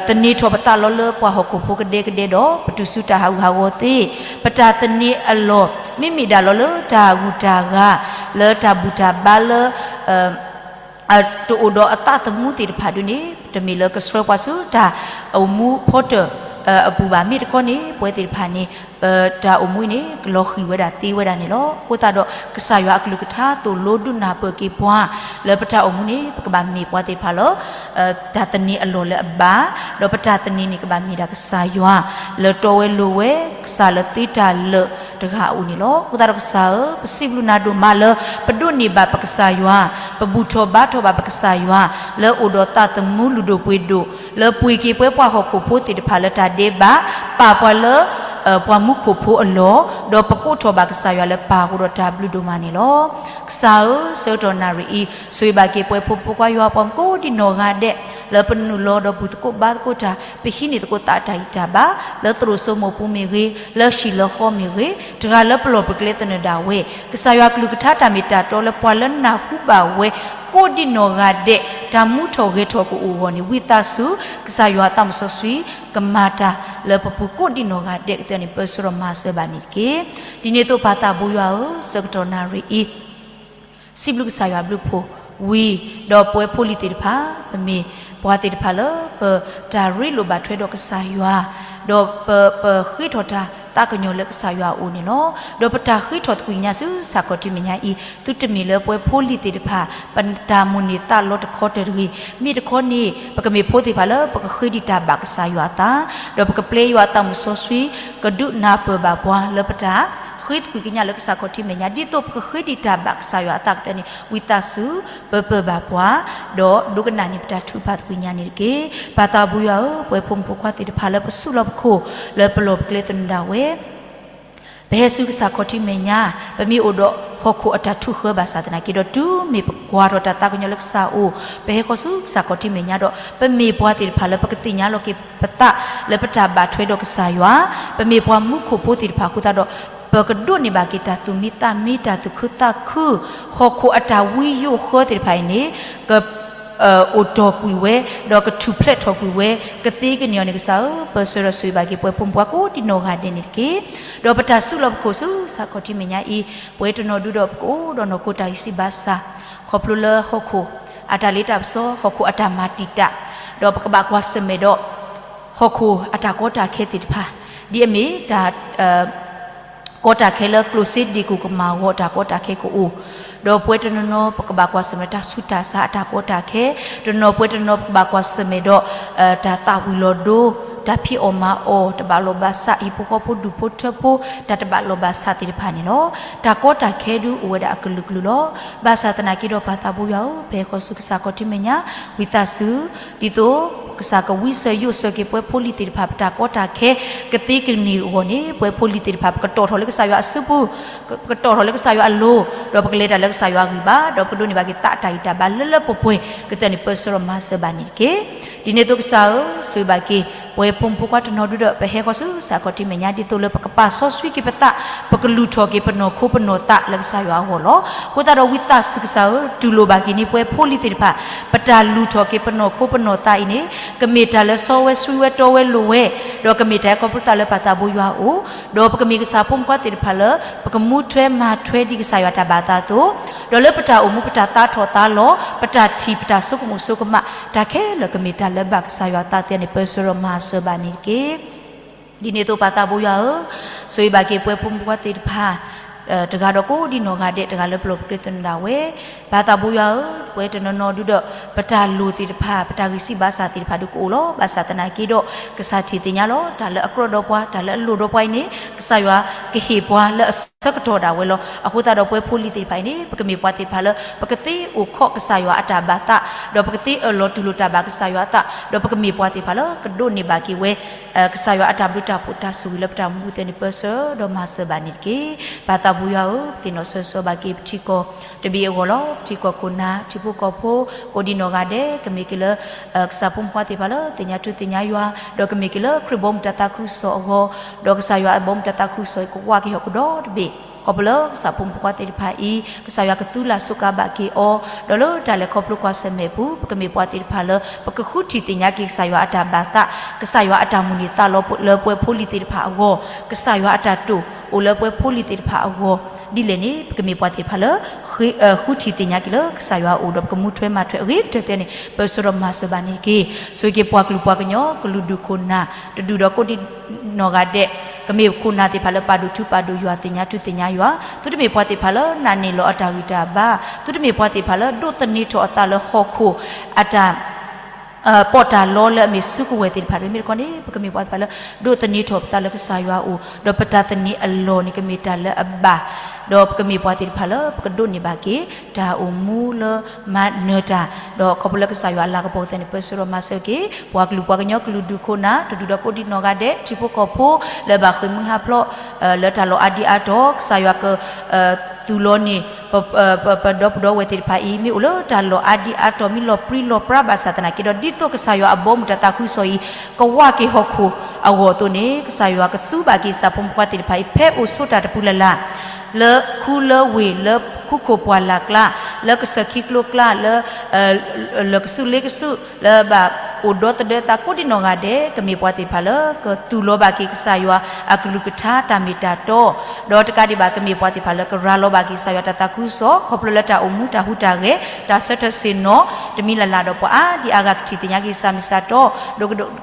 သန့ၤထီၣ်ပသးလီၤလၢပှၤဟီၣ်ခိၣ်ဖိကဒဲကဒဲဒီး ပတုၤဆူတၢ်ဟးဂူာ်ဟးဂီၤသ့, ပတၢ်သန့ၤအလီၢ် မ့မ့ၢ်ဒၣ်လီၤလၢတၢ်ဂုၤတၢ်ဂၤ လၢတၢ်ဘူၣ်တၢ်ဘါလၢ တအိၣ်ဒီးအသးသမူသ့ၣ်တဖၣ်ဒုန့ၣ် တမ့ၢ်လၢကဆှၢပှၤဆူတၢ်အိၣ်မူဖီတၢၣ်အပူၤဘၣ်. မ့ၢ်တခီန့ၣ် ပဝဲသ့ၣ်တဖၣ်န့ၣ် ပတၢ်အိၣ်မူန့ၣ် ကလီၤဃံၤဝဲဒၣ်သ့ဝဲဒၣ်န့ၣ်လီၤ. အဃိသတးဒီး ကစၢ်ယွၤအကလုၢ်ကထါသိၣ်လိဒုးနၢ်ပၢၢ်က့ၤပှၤ လၢပတၢ်အိၣ်မူန့ၣ် ပကဘၣ်မ့ၢ်ပှၤသ့ၣ်တဖၣ်လၢ တၢ်သန့ၤအလီၢ်လၢအဘၣ်, ဒီးပတၢ်သန့ၤန့ၣ် ကဘၣ်မ့ၢ်ဒၣ်ကစၢ်ယွၤ လၢတီဝဲလိၤဝဲ ကစၢ်လၢသုတၢ်လၢာ်တဂၤအအိၣ်န့ၣ်လီၤ. အဃိသတးဒီးကစၢ်ဧၢ, ပစံးဘျုးနၤဒိၣ်မးလၢ ပဒိးန့ၢ်ဘၣ်ပကစၢ်ယွၤ, ပဘူၣ်ထီၣ်ဘါထီၣ်ဘၣ်ပကစၢ်ယွၤ လၢအိၣ်ဒီးသးသမူလုၢ်ဒိၣ်ပှ့ၤဒိၣ် လၢပှ့ၤက့ၤပဝဲပှၤဟီၣ်ခိၣ်ဖိသ့ၣ်တဖၣ်လၢတၢ်ဒဲးဘး, ပာ်ပှၤလၢ ပှၤမူခိၣ်ဖိအလီၢ်, ဒီးပကိးထီၣ်ဘၣ်ကစၢ်ယွၤလၢပၢ်အဃိဒီးတၢ်ဘျုးဒိၣ်မးန့ၣ်လီၤ. ကစၢ်ဧၢ, ဆၢကတီၢ်နၣ်ရံၣ်အံၤ ဆိၣ်ဂ့ၤဘၣ်က့ၤပဝဲဖိမုၣ်ဖိခွါယွၤအပှၤကိးဒံနီၢ်ဂၤဒဲး လၢပနုာ်လီၤဒီးဘူၣ်သကိးဘါသကိးတၢ်, ပဟံးန့ၢ်သကိးသးအတၢ်ဂံၢ်တၢ်ဘါ လၢသရိာ်စိမိၢ်ပူၤမ့ၢ်ဂ့ၤ, လၢဟံၣ်လၢဃီမ့ၢ်ဂ့ၤ, တဂၤလၢပလီၢ်ပကျဲသနၢၣ်ဒၣ်ဝဲ, ကစၢ်ယွၤကလုၢ်ကထါတၢ်မ့ၢ်တၢ်တီလၢပှၤလၢနၢ်ဟူဘၣ်ဝဲ ကိးဒံနီၢ်ဂၤဒဲး တၢ်မူထီၣ်ဂဲၤထီၣ်ကအိၣ်အဂီၢ်န့ၣ် ဝံသးစူၤ ကစၢ်ယွၤအသးမုၢ်စီဆှံ ကမၤတၢ်လၢပပူၤကိးဒံနီၢ်ဂၤဒဲးကသ့န့ၣ် ပၢဆှၢဒီးမၤစၢၤဘၣ်န့ၣ်တက့ၢ်. ဒ်န့ၣ်အသိးပၢ်သးဘိယွၤဧၢ, ဆၢကတီၢ်နၣ်ရံၣ်အံၤ စံးဘျုးကစၢ်ယွၤဘျုးဖှိၣ်ဝံၤ, ဒီးပဝဲဖိလံၤသ့ၣ်တဖၣ် ပမ့ၢ်ပှၤသ့ၣ်တဖၣ်လၢ ပတၢ်ရ့လိာ်ဘၣ်ထွဲဒီးကစၢ်ယွၤ, ဒီးပ ပဃ့ထီၣ်တၢ်သးကညီၤလၢကစၢ်ယွၤအအိၣ်န့ၣ်လီၤ. ဒီးပတၢ်ဃ့ထီၣ်သကွံာ်ညါဆူစးခီၣ်ထံမဲာ်ညါအံၤ သုတမ့ၢ်လၢပဝဲဖိလံၤသ့ၣ်တဖၣ် ပတၢ်မိၣ်န့ၢ်သးလီတခီတၢၢ်တဂ့ၤ, မ့ၢ်တခီန့ၣ် ပကမ့ၢ်ဖိသ့ၣ်တဖၣ်လၢပကဃ့ဒံးတၢ်ဘၣ်ကစၢ်ယွၤအသး, ဒီးပကပျဲယွၤအသးမုၢ်စီဆှံ ကဒုးနၢ်ပၢၢ်ဘၣ်ပှၤလၢပတၢ် ဃ့သကွံာ်ကညးလၢကစးခီၣ်ထံမဲာ်ညါ ဒ်သိးပကဃ့ဒံးတၢ်ဘၣ်ကစၢ်ယွၤအသးကတၢၢ်န့ၣ် ဝံသးစူၤ ပပၢၢ်ဘၣ်ပှၤ ဒီးဒိကနၣ်န့ၢ်ပတၢ်ထုကဖၣ်သကွံာ်ညါန့ၣ်တက့ၢ်. ပၢ်သးဘိယွၤဧၢ, ပဝဲဖိမုၣ်ဖိခွါသ့ၣ်တဖၣ်လၢပစုလီၢ်ပခိၣ် လၢပလီၢ်ပကျဲသနၢၣ်ဒၣ်ဝဲ ပဟဲဆူကစးခီၣ်ထံမဲာ်ညါ ပမ့ၢ်အိၣ်ဒီးဟီၣ်ခိၣ်အတၢ်ထုးဃၢဘၣ်ဆၣ်သနာ်က့ဒီး တုၤမ့ၢ်ပကွၢ်ထီၣ်တၢ်သးကညီၤလၢကစၢ်အအိၣ် ပဟဲဃီၤဆူကစးခီၣ်ထံမဲာ်ညါဒီး ပမ့ၢ်ပှၤသ့ၣ်တဖၣ်လၢပကသ့ၣ်ညါလီၤက့ၤပသးလၢပတၢ်ဘၣ်ထွဲဒီးကစၢ်ယွၤ, ပမ့ၢ်ပှၤမူခိၣ်ဖိသ့ၣ်တဖၣ်အဃိသတးဒီး ပကဒိးန့ၢ်ဘၣ်က့ၤတၢ်သူၣ်မံသးမံ တၢ်သူၣ်ခုသးခု, ဟီၣ်ခိၣ်အတၢ်ဝံယိၣ်ဃၢသ့ၣ်တဖၣ်အံၤန့ၣ် က အိၣ်တီၢ်ကွံာ်ဝဲ ဒီးကထူၣ်ဖျဲးထီၣ်ကွံာ်ဝဲ ကသ့ကန့ၢ်အီၤန့ၣ် ကစၢ်ဧၢ, ပၢဆှၢဒီးဆိၣ်ဂ့ၤဘၣ်က့ၤပဝဲဖိမုၣ်ဖိခွါကိးဒံနီၢ်ဂၤဒဲးန့ၣ်တက့ၢ်. ဒီးပတၢ်စုလီၢ်ပခိၣ်ဆူကစးခီၣ်ထံမဲာ်ညါအံၤ ပဝဲတနီၤဒုဒီးပကအိၣ်ဒီးနီၢ်ခိတၢ်ဂံၢ်စၢ်ဘါစၢ် ခီဖျိလၢဟီၣ်ခိၣ်အတၢ်လ့တၢ်ပစီ ဟီၣ်ခိၣ်အတၢ်မၤတံာ်တာ် ဒီးပကဘၣ်ကွၢ်ဆၢၣ်မဲာ်ဒီး ဟီၣ်ခိၣ်အတၢ်ကီတၢ်ခဲသ့ၣ်တဖၣ် ဒ်အမ့ၢ်တၢ် ကီတၢ်ခဲလၢကျိၣ်စ့ဒ့ၣ်ကိၣ်ကမၣ်အဂီၢ် တၢ်ကီတၢ်ခဲကအိၣ်, ဒီးပဝဲတနီၤနီၤ ပကဘၣ်ကွၢ်ဆၢၣ်မဲာ်တၢ်ဆူးတၢ်ဆါအတၢ်ကီတၢ်ခဲ, တနီၤပဝဲတနီၤ ပကဘၣ်ကွၢ်ဆၢၣ်မဲာ်ဒီး တၢ်သၣ်ဝံၤလီၤဒိ, တၢ်ဖံးအီၣ်မၤအီၣ်, တဘၣ်လိာ်ဘၣ်စး ဟံၣ်ဖိဃီဖိဒူၣ်ဖိထၢဖိ တၢ်တဘၣ်လိာ်ဘၣ်စးသ့ၣ်တဖၣ်န့ၣ်လီၤ. တၢ်ကီတၢ်ခဲဒုအိၣ်ဝဲဒၣ်အကလုာ်ကလုာ်လီၤ. ဘၣ်ဆၣ်သနာ်က့ဒီးပၢ်သးဘိယွၤဧၢ, ပဟဲဃီၤဆူကစးခီၣ်ထံမဲာ်ညါ ဝံသးစူၤ ဒ်သိး ကစၢ်ကဝံစၢၤယိးစၢၤက့ၤပဝဲဖိလံၤသ့ၣ်တဖၣ် ပတၢ်ကီတၢ်ခဲ ကသ့ကန့ၢ်အဂီၢ်န့ၣ် ပဝဲဖိလံၤသ့ၣ်တဖၣ် ပကတီၢ်ထီၣ်လၢကစၢ်ယွၤအစုပူၤ, ပကတီၢ်ထီၣ်လၢကစၢ်ယွၤအလိၤ, ဒီးပကလဲၤတၢ်လၢကစၢ်ယွၤအဂံၢ်ဘါ, ဒီးပကဒိးန့ၢ်ဘၣ်က့ၤသးအတၢ်ဂံၢ်တၢ်ဘါလၢလၢပှဲၤပှဲၤ ကသ့န့ၣ် ပၢဆှၢဒီးမၤစၢၤဘၣ်န့ၣ်တက့ၢ်. ဒ်န့ၣ်အသိးကစၢ်ဧၢ, ဆိၣ်ဂ့ၤဘၣ်က့ၤ ပဝဲဖိမုၣ်ဖိခွါတနီၤဒုဒီး ပဟဲဃီၤဆူကစၢ်ခီၣ်ထံးမဲာ်ညါ ဒ်သိးလၢပကပာ်စီဆှံက့ၤပသး, ပကလူၤထီၣ်က့ၤပနီၢ်ခိပနီၢ်သးလၢကစၢ်ယွၤအဂီၢ်လီၤ. အဃိသတးဒီးဝံသးစူၤကစၢ်ဧၢ, တူၢ်လိာ်ဘၣ်က့ၤန့ၢ်ပဝဲဖိလံၤသ့ၣ်တဖၣ်, ပတၢ်လူၤထီၣ်က့ၤပနီၢ်ခိပနီၢ်သးအံၤန့ၣ် ကမ့ၢ်တၢ်လၢစီဝဲဆှံဝဲတီဝဲလိၤဝဲ, ဒီးကမ့ၢ်တၢ်ဟဲခီဖျိသးလၢပၢ်သးဘိယွၤအအိၣ်, ဒီးပကမ့ၢ်ကစၢ်ဖိမုၣ်ဖိခွါသ့ၣ်တဖၣ်လၢ ပကမူထွဲမၤထွဲဒ်ကစၢ်ယွၤတၢ်ဘၣ်သးအသိး, ဒီးလၢပတၢ်အိၣ်မူပတၢ်သးထီၣ်သးလီၤ, ပတၢ်ထံၣ်ပတၢ်ဆိကမိၣ်ဆိကမး, တၢ်ခဲလၢာ်ကမ့ၢ်တၢ်လၢဘၣ်ကစၢ်ယွၤသးသ့န့ၣ် ပၢဆှၢဒီးမၤစၢၤဘၣ်န့ၣ်တက့ၢ်. ဒ်န့ၣ်အသိးပၢ်သးဘိယွၤဧၢ, ဆိၣ်ဂ့ၤဘၣ်က့ၤပဝဲဖိမုၣ်ဖိခွါသ့ၣ်တဖၣ် တဂၤဒီးကိးဒံနီၢ်ဂၤဒဲး တဂၤလၢပလီၢ်ပကျဲသနၢၣ်ဒၣ်ဝဲ, ပၢ်သးဘိယွၤဧၢ, ပဝဲတနီၤနီၤဒုဒီး ပတၢ်လိၣ်သ့ၣ်တဖၣ် ပတၢ်ဂံၢ်စၢ်ဘါစၢ်သ့ၣ်တဖၣ်ဒုကအိၣ်လီၤ. ဘၣ်ဆၣ်သနာ်က့ဒီး ကစၢ်ထံၣ်သ့ၣ်ညါလီၤ. တၢ်လၢအကြၢးဒီးပှၤ တၢ်လၢအလိၣ်ဒီးပှၤအံၤန့ၣ် ကစၢ်ယွၤကဟ့ၣ်ပှၤလၢအဆၢကတီၢ်ဒၣ်ဝဲလီၤ. အဃိသတးဒီးပဝဲဖိလံၤသ့ၣ်တဖၣ်အံၤန့ၣ် ပကမ့ၢ်ပှၤသ့ၣ်တဖၣ်လၢ ပကသ့အိၣ်ခိးကစၢ်ယွၤအတၢ်ဘၣ်သး, ဒီးပကသ့အၢၣ်လီၤတူၢ်လိာ်တၢ်ဘၣ်ကစၢ်ယွၤအသး, ဒီးပကမ့ၢ်ပှၤသ့ၣ်တဖၣ်လၢကဒိးန့ၢ်ဘၣ်က့ၤဝဲ ကစၢ်ယွၤအတၢ်ဘျုးတၢ်ဖှိၣ်တၢ်ဆိၣ်ဂ့ၤလၢပတၢ်အိၣ်မူသ့န့ၣ် ပၢဆှၢဒီးမၤစၢၤဘၣ်န့ၣ်တက့ၢ်. ပၢ်သးဘိယွၤဧၢ, ပသ့ၣ်နီၣ်ဆၢဆၢဘၣ်က့ၤပထံကီၢ်တဘ့ၣ်အဂီၢ်လီၤ. ပထံကီၢ်ခိၣ်နၢ် ထံဖိကီၢ်ဖိ ကိးဒံနီၢ်ဂၤဒဲး ကမ့ၢ်က့ၤလၢ ကစၢ်ဖိမုၣ်ဖိခွါသ့ၣ်တဖၣ်လၢသ့ၣ်ညါထူသ့ၣ်ညါယွၤ, ဒီးကမ့ၢ်က့ၤလၢခရံာ်ဘီမုၢ်တၢ်သးခုကစီၣ်အဂီၢ်, ဒီးကစၢ်ယွၤအဘီမုၢ်တၢ်သးခုကစီၣ်အံၤကဝးက့ၤဟီၣ်ခိၣ်ဒီတဘ့ၣ်, ခီဖျိလၢကစၢ်ဖိမုၣ်ဖိခွါသ့ၣ်တဖၣ်အံၤ ကစၢ်ယွၤကသူလၢ်စူးကါဘၣ်က့ၤအီၤ, ဒီးလၢတၢ်လဲၤခီဖျိကွၢ်ဆၢၣ်မဲာ်အပူၤ ပကမ့ၢ်ပှၤသ့ၣ်တဖၣ်လၢ ပကဃုထံၣ်သ့ၣ်ညါက့ၤကစၢ်ယွၤအတၢ်ဘၣ်သး, ကစၢ်ယွၤအတၢ်မုၢ်လၢ်သးလီၤလၢပဝဲဖိလံၤသ့ၣ်တဖၣ်အဂီၢ်, ကစၢ်ယွၤအတၢ်တိာ်အိၣ်လၢပဝဲဖိလံၤသ့ၣ်တဖၣ်အဂီၢ်, ဒ်လဲၣ်န့ၣ် ပကမ့ၢ်ပှၤသ့ၣ်တဖၣ်လၢ ဃုထံၣ်သ့ၣ်ညါက့ၤလၢကစၢ်ယွၤအအိၣ် ဒီးပကမူထွဲမၤထွဲအဂ့ၤကတၢၢ်သ့န့ၣ် ပၢဆှၢဒီးမၤစၢၤဘၣ်န့ၣ်တက့ၢ်. ဆိၣ်ဂ့ၤက့ၤပှၤကလုာ်ပှၤကညီ ကလုာ်ဒူၣ်ခိၣ်နၢ် တဒူၣ်ဒီးကိးဒံနီၢ်ဂၤဒဲး, ကမ့ၢ်ခိၣ်နၢ်သ့ၣ်တဖၣ်လၢပာ်ဒိၣ်ထူပာ်ဒိၣ်ယွၤ သ့ၣ်ညါထူသ့ၣ်ညါယွၤ, သုတမ့ၢ်ပှၤသ့ၣ်တဖၣ်လၢနာ်န့ၢ်လီၤအတၢ်ဂံၢ်တၢ်ဘါ, သုတမ့ၢ်ပှၤသ့ၣ်တဖၣ်လၢဒိးသန့ၤထီၣ်အသးလၢဟီၣ်ခိၣ်အတၢ် ပီးတၢ်လီလၢအမ့ၢ်စုကဝဲၤသ့ၣ်တဖၣ်တဂ့ၤ မ့ၢ်တခီန့ၣ် ပကမ့ၢ်ပှၤသ့ၣ်တဖၣ်လၢ ဒိးသန့ၤထီၣ်ပသးလၢကစၢ်ယွၤအအိၣ်, ဒီးပတၢ်သန့ၤအလီၢ်န့ၣ် ကမ့ၢ်တၢ်လၢအဘၣ်, ဒီးပကမ့ၢ်ပှၤသ့ၣ်တဖၣ်လၢ ပကဒိးန့ၢ်ဘၣ်က့ၤ တၢ်အိၣ်မူလၢမၤနၢၤတၢ်, ဒီးခီဖျိလၢကစၢ်ယွၤအလၤကပီၤသ့ၣ်န့ၣ် ပၢဆှၢဒီးမၤစၢၤက့ၤ ပှၤကလုာ်ပှၤကညီကလုာ်ဒူၣ်ခိၣ်နၢ် တဒူၣ်ဒီးကိးဒံနီၢ်ဂၤဒဲး ထံဖိကီၢ်ဖိ လၢဘၣ်ဃ့ၢ်မှံဟးဖျိး လၢတၢ်လီၢ်အါဒံအါတီၤ ကစၢ်ယွၤက သူၣ်လီၤန့ၢ် ပဒီပုၢ်ဒီဝဲၢ်သ့ၣ်တဖၣ်အံၤ မ့ၢ်အိၣ်လၢတၢ်လီၢ်အါဒံအါတီၤ မ့ၢ်လီၤပြံလီၤပြါဘၣ်ဆၣ်သနာ်က့ဒီး ဒ်သိးကစၢ်ယွၤအဘီမုၢ်တၢ်သးခုကစီၣ်အံၤ ကဝးက့ၤဟီၣ်ခိၣ်အဂီၢ်အသိးန့ၣ် ကစၢ်ယွၤကသူဘၣ်က့ၤကစၢ်ဖိမုၣ်ဖိခွါသ့ၣ်တဖၣ်အံၤ ဖဲအိၣ်ဆိးတၢ်တပူၤလၢ်လၢ် လၢခူလၢဝ့ၢ် လၢခူခိၣ်ပှၢ်လၢ်ကျါ လၢကစၢၢ်ခံကျိကျါ လၢ လၢကစူၢ်လ့ကစူၢ် လၢဘၣ်အိၣ်ဒီသဒၢသးကိးဒံနီၢ်ဂၤဒဲး ကမ့ၢ်ပှၤသ့ၣ်တဖၣ်လၢ ကသူၣ်လီၤဘၣ်က့ၤကစၢ်ယွၤအကလုၢ်ကထါတၢ်မ့ၢ်တၢ်တီ, ဒီးတကးဒံးဘၣ် ကမ့ၢ်ပှၤသ့ၣ်တဖၣ်လၢ ကရၤလီၤဘၣ်က့ၤကစၢ်ယွၤတၢ်သးခုကစီၣ် ခီဖျိလၢတၢ်အိၣ်မူတၢ်ဟူးတၢ်ဂဲၤ တၢ်ဆၢထၢၣ်ဆ့ၣ်နီၤ တမံၤလၢ်လၢ်ဒီးပှၤအါဒံအါဂၤကထံၣ်သ့ၣ်ညါက့ၤကစၢ်မ့ၢ်ကစၢ်တီ, ဒီ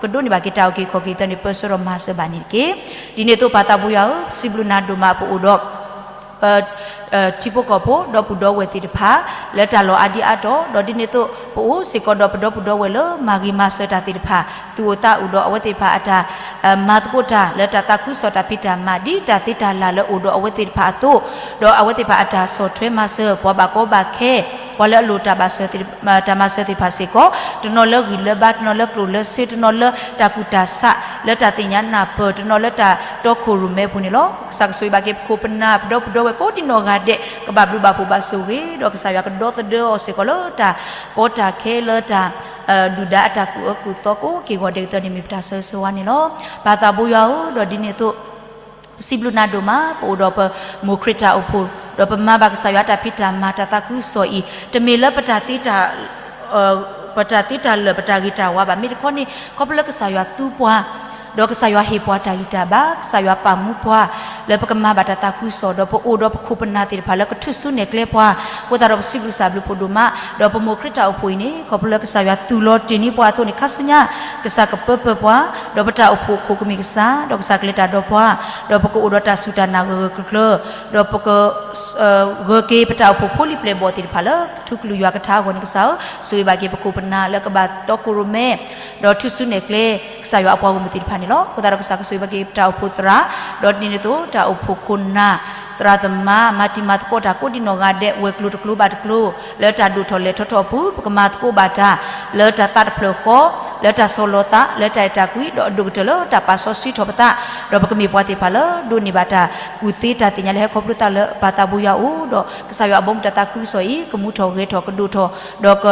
းကဒိးန့ၢ်ဘၣ်က့ၤတၢ်အုၣ်က့ၤခီၣ်က့ၤသ့ၣ်န့ၣ် ပၢဆှၢဒီးမၤစၢၤဘၣ်န့ၣ်တက့ၢ်. ဒ်န့ၣ်အသိးပၢ်သးဘိယွၤဧၢ, ပစံးဘျုးနၤဒိၣ်မး ပအိၣ်ဒီး ပ ထံဖိကီၢ်ဖိ ဒီပုၢ်ဒီဝဲၢ်သ့ၣ်တဖၣ် လၢတၢ်လီၢ်အါဒံအါတီၤ, ဒီးဒ်န့ၣ်အသိး ပအိၣ်စ့ၢ်ကီးဒီးပဒီပုၢ်ဒီဝဲၢ်လၢမၤဂ့ၤမၤစၢၤတၢ်သ့ၣ်တဖၣ် သူၣ်အိၣ်သးအိၣ်ဒီးအဝဲသ့ၣ်တဖၣ်အတၢ် မၤသကိးတၢ်လၢတၢ်သးခုကစီၣ်တၢ်ဖံးတၢ်မၤ ဒ်တၢ်သ့တၢ်လၢ်လၢအိၣ်ဒီးအဝဲသ့ၣ်တဖၣ်အသိး, ဒီးအဝဲသ့ၣ်တဖၣ်အတၢ်ဆီၣ်ထွဲမၤစၢၤ ပှၤဘၣ်ကီဘၣ်ခဲ ပှၤလၢအလိၣ်တၢ်ဘၣ်စၢၤ တၢ်မၤစၢၤသ့ၣ်တဖၣ်စ့ၢ်ကီး, တနီၤလၢဂံၢ်လၢဘါ, တနီၤလၢကျိၣ်လၢစ့, တနီၤလၢတၢ်ကူၣ်တၢ်ဆး လၢတၢ်သ့ၣ်ညါနၢ်ပၢၢ်, တနီၤလၢတၢ်တီခိၣ်ရိၣ်မဲအပူၤန့ၣ်လီၤ. ကစၢ်ကဆိၣ်ဂ့ၤဘၣ်က့ၤပခိၣ်ပနၢ် ပဒီပုၢ်ဒီဝဲၢ်ကိးဒံနီၢ်ဂၤဒဲး ကဘၣ်ဘျုးဘၣ်ဖှိၣ်ဘၣ်ဆိၣ်ဂ့ၤ, ဒီးကစၢ်ယွၤကဒီသဒၢအီၤစ့ၢ်ကီးလၢတၢ်ကီတၢ်ခဲလၢတၢ် ဒုၣ်ဒါအတၢ်ကူၣ်အၢကူၣ်သီကိးက့ၢ်ဂီၤဒဲးကတၢၢ်န့ၣ် မ့ၢ်ပတၢ်ဆၢဂ့ၤဆၢဝါန့ၣ်လီၤ. ပၢ်သးဘိယွၤဧၢ, ဒီးဒ်န့ၣ်အသိး ပစံးဘျုးနၤဒိၣ်မး, ပအိၣ်ဒီးပမိၢ်ခရံာ်တၢ်အိၣ်ဖှိၣ်, ဒီးပမၤဘၣ်ကစၢ်ယွၤတၢ်ဖံးတၢ်မၤတၢ်သးခုကစီၣ်အံၤ, တမ့ၢ်လၢပတၢ်သ့တၢ် ပတၢ်သ့တၢ်လၢာ် ပတၢ်ဂ့ၤတၢ်ဝါဘၣ်. မ့ၢ်တခီန့ၣ် ခီဖျိလၢကစၢ်ယွၤသူပှၤ, ဒီးကစၢ်ယွၤဟ့ၣ်ပှၤတၢ်ဂံၢ်တၢ်ဘါ, ကစၢ်ယွၤပာ်မူပှၤ လၢပကမၤဘၣ်တၢ်သးခုကစီၣ်, ဒီးပအိၣ်ဒီးပခိၣ်ပနၢ်သ့ၣ်တဖၣ်လၢကထုးစုနဲၣ်ကျဲပှၤ, အဃိသတးဒီးပစံးဘျုးကစၢ်ဘျုးဖှိၣ်ဒိၣ်မး, ဒီးပမိၢ်ခရံာ်တၢ်အိၣ်ဖှိၣ်အံၤန့ၣ် ခီဖျိလၢကစၢ်ယွၤသူၣ်လီၤတ့ၢ်န့ၢ်ပှၤအသိးန့ၣ် ခါဆူညါ ကစၢ်ကပၢပၢၢ်ပှၤ, ဒီးပတၢ်အိၣ်ဖှိၣ်အခိၣ်ကမ့ၢ်ကစၢ်, ဒီးကစၢ်ကလဲၤတၢ်ဒီးပှၤ, ဒီးပကအိၣ်ဒီးတၢ်စူၢ်တၢ်နာ်ဂၢၢ်ဂၢၢ်ကျၢၤကျၢၤ, ဒီးပက ဂၢၢ်က့ၤပတၢ်အိၣ်ဖှိၣ်ဖိလံၤပျဲၢ်ဘီၣ်သ့ၣ်တဖၣ်လၢ ထူကလုၢ်ယွၤကထါအဂီၢ်န့ၣ် ကစၢ်ဧၢ, ဆိၣ်ဂ့ၤဘၣ်က့ၤပခိၣ်ပနၢ်လၢကဘၣ်တီခိၣ်ရိၣ်မဲ, ဒီးထုးစုနဲၣ်ကျဲ ကစၢ်ယွၤအပှၤဂီၢ်မုၢ်သ့ၣ်တဖၣ်န့ၣ်လီၤ. အဃိသတးဒီးကစၢ်ကဆိၣ်ဂ့ၤဘၣ်က့ၤပတၢ်အိၣ်ဖှိၣ်သရၣ်, ဒီးဒ်န့ၣ်အသိး တၢ်အိၣ်ဖှိၣ်ခိၣ်နၢ် သရၣ်သမါ မၤတံၤမၤသကိးတၢ်ကိးဒံနီၢ်ဂၤဒဲး ဝဲၤကျိၤတကျိၤဘၣ်တကျိၤ လၢတၢ်ဒိၣ်ထီၣ်လဲၢ်ထီၣ်ထီၣ်အပူၤ ပကမၤသကိးဘၣ်တၢ် လၢတၢ်သးတဖျၢၣ်ဃီ, လၢတၢ်ဆီၣ်လီၤသး, လၢတၢ်အဲၣ်တၢ်ကွံ, ဒီးအဒိၣ်ကတၢၢ်လၢတၢ်ပာ်စီဆှံထီၣ်ပသး, ဒီးပကမ့ၢ်ပှၤသ့ၣ်တဖၣ်လၢဒိးန့ၢ်ဘၣ်တၢ်ကူၣ်သ့တၢ်သ့ၣ်ညါလၢဟဲခီဖျိသးလၢပၢ်သးဘိယွၤအအိၣ်, ဒီးကစၢ်ယွၤအဘီမုၢ်တၢ်သးခုကစီၣ်အံၤ ကမူထီၣ်ဂဲၤထီၣ်ကဒိၣ်ထီၣ်, ဒီးက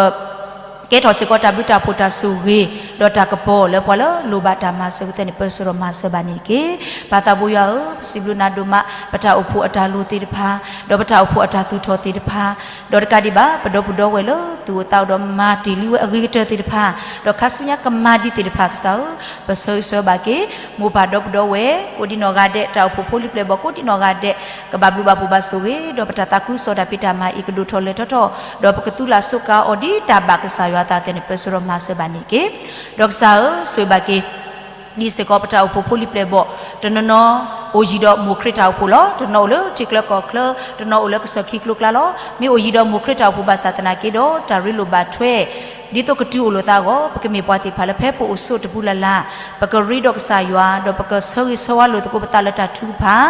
ကဲထီၣ်စ့ၢ်ကီးတၢ်ဘျုးတၢ်ဖှိၣ်တၢ်ဆိၣ်ဂ့ၤ ဒီးတၢ်ကပီၤလၢပှၤလၢလိၣ်ဘၣ်တၢ်မၤစၢၤကသ့န့ၣ် ပၢဆှၢဒီးမၤစၢၤဘၣ်န့ၣ်တက့ၢ်. ပၢ်သးဘိယွၤဧၢ, ပစံးဘျုးနၤဒိၣ်မး ပတၢ်အိၣ်ဖှိၣ်အတၢ်လိၤသ့ၣ်တဖၣ်, ဒီးပတၢ်အိၣ်ဖှိၣ်အတၢ်သူၣ်ထီၣ်သ့ၣ်တဖၣ်, ဒီးတကးဒံးဘၣ် ပဒီပုၢ်ဒီဝဲၢ်လၢသူၣ်အိၣ်သးအိၣ်ဒီးမၤတ့ၢ်လံဝဲအဂ့ၤကတၢၢ်သ့ၣ်တဖၣ်, ဒီးခါဆူညါကမၤဒံးသ့ၣ်တဖၣ် ကစၢ်ဧၢ, ပဆၢဂ့ၤဆၢဝါဘၣ်က့ၤ မိၢ်ပၢ်ဒီပုၢ်ဒီဝဲၢ် ကိးဒံနီၢ်ဂၤဒဲး, တၢ်အိၣ်ဖှိၣ်ဖိလံၤပျဲၢ်ဘီၣ်ကိးဒံနီၢ်ဂၤဒဲး ကဘၣ်ဘျုးဘၣ်ဖှိၣ်ဘၣ်ဆိၣ်ဂ့ၤ, ဒီးပတၢ်သးခုကစီၣ်တၢ်ဖံးတၢ်မၤအံၤကဒိၣ်ထီၣ်လဲၤထီၣ်ထီၣ်, ဒီးပကသူလၢ်စိကါအီၤဒ်တၢ်ဘၣ်ကစၢ်ယွၤအသးသ့ၣ်န့ၣ် ပၢဆှၢဒီးမၤစၢၤဘၣ်န့ၣ်တက့ၢ်. ဒီးကစၢ်ဧၢ, ဆိၣ်ဂ့ၤဘၣ်က့ၤ ဒ်စ့ၢ်ကီးပတၢ်အိၣ်ဖှိၣ်ဖိလံၤပျဲၢ်ဘီၣ်, တနီၤနီၤ အိၣ်ယံၤဒီးမိၢ်ခရံာ်တၢ်အိၣ်ဖှိၣ်လီၤ. တနီၤအိၣ်လၢထံချၢကီၢ်ချၢ, တနီၤအိၣ်လၢကစၢၢ်ခံကျိကျါလီၤ. မ့ၢ်အိၣ်ယံၤဒီးမိၢ်ခရံာ်တၢ်အိၣ်ဖှိၣ်ဘၣ်ဆၣ်သနာ်က့ဒီး တၢ်ရ့လိာ်ဘၣ်ထွဲ ဒ်သိးကတုၤအိၣ်လိာ်သးအဂီၢ်, ပကမ့ၢ်ပှၤသ့ၣ်တဖၣ်လၢဖဲပအိၣ်ဆိးတပူၤလၢ်လၢ်, ပကရ့ဒီးကစၢ်ယွၤ, ဒီးပကဆၢဂ့ၤဆၢဝါလိာ်သကိးပသးလၢတၢ်ထုကဖၣ်,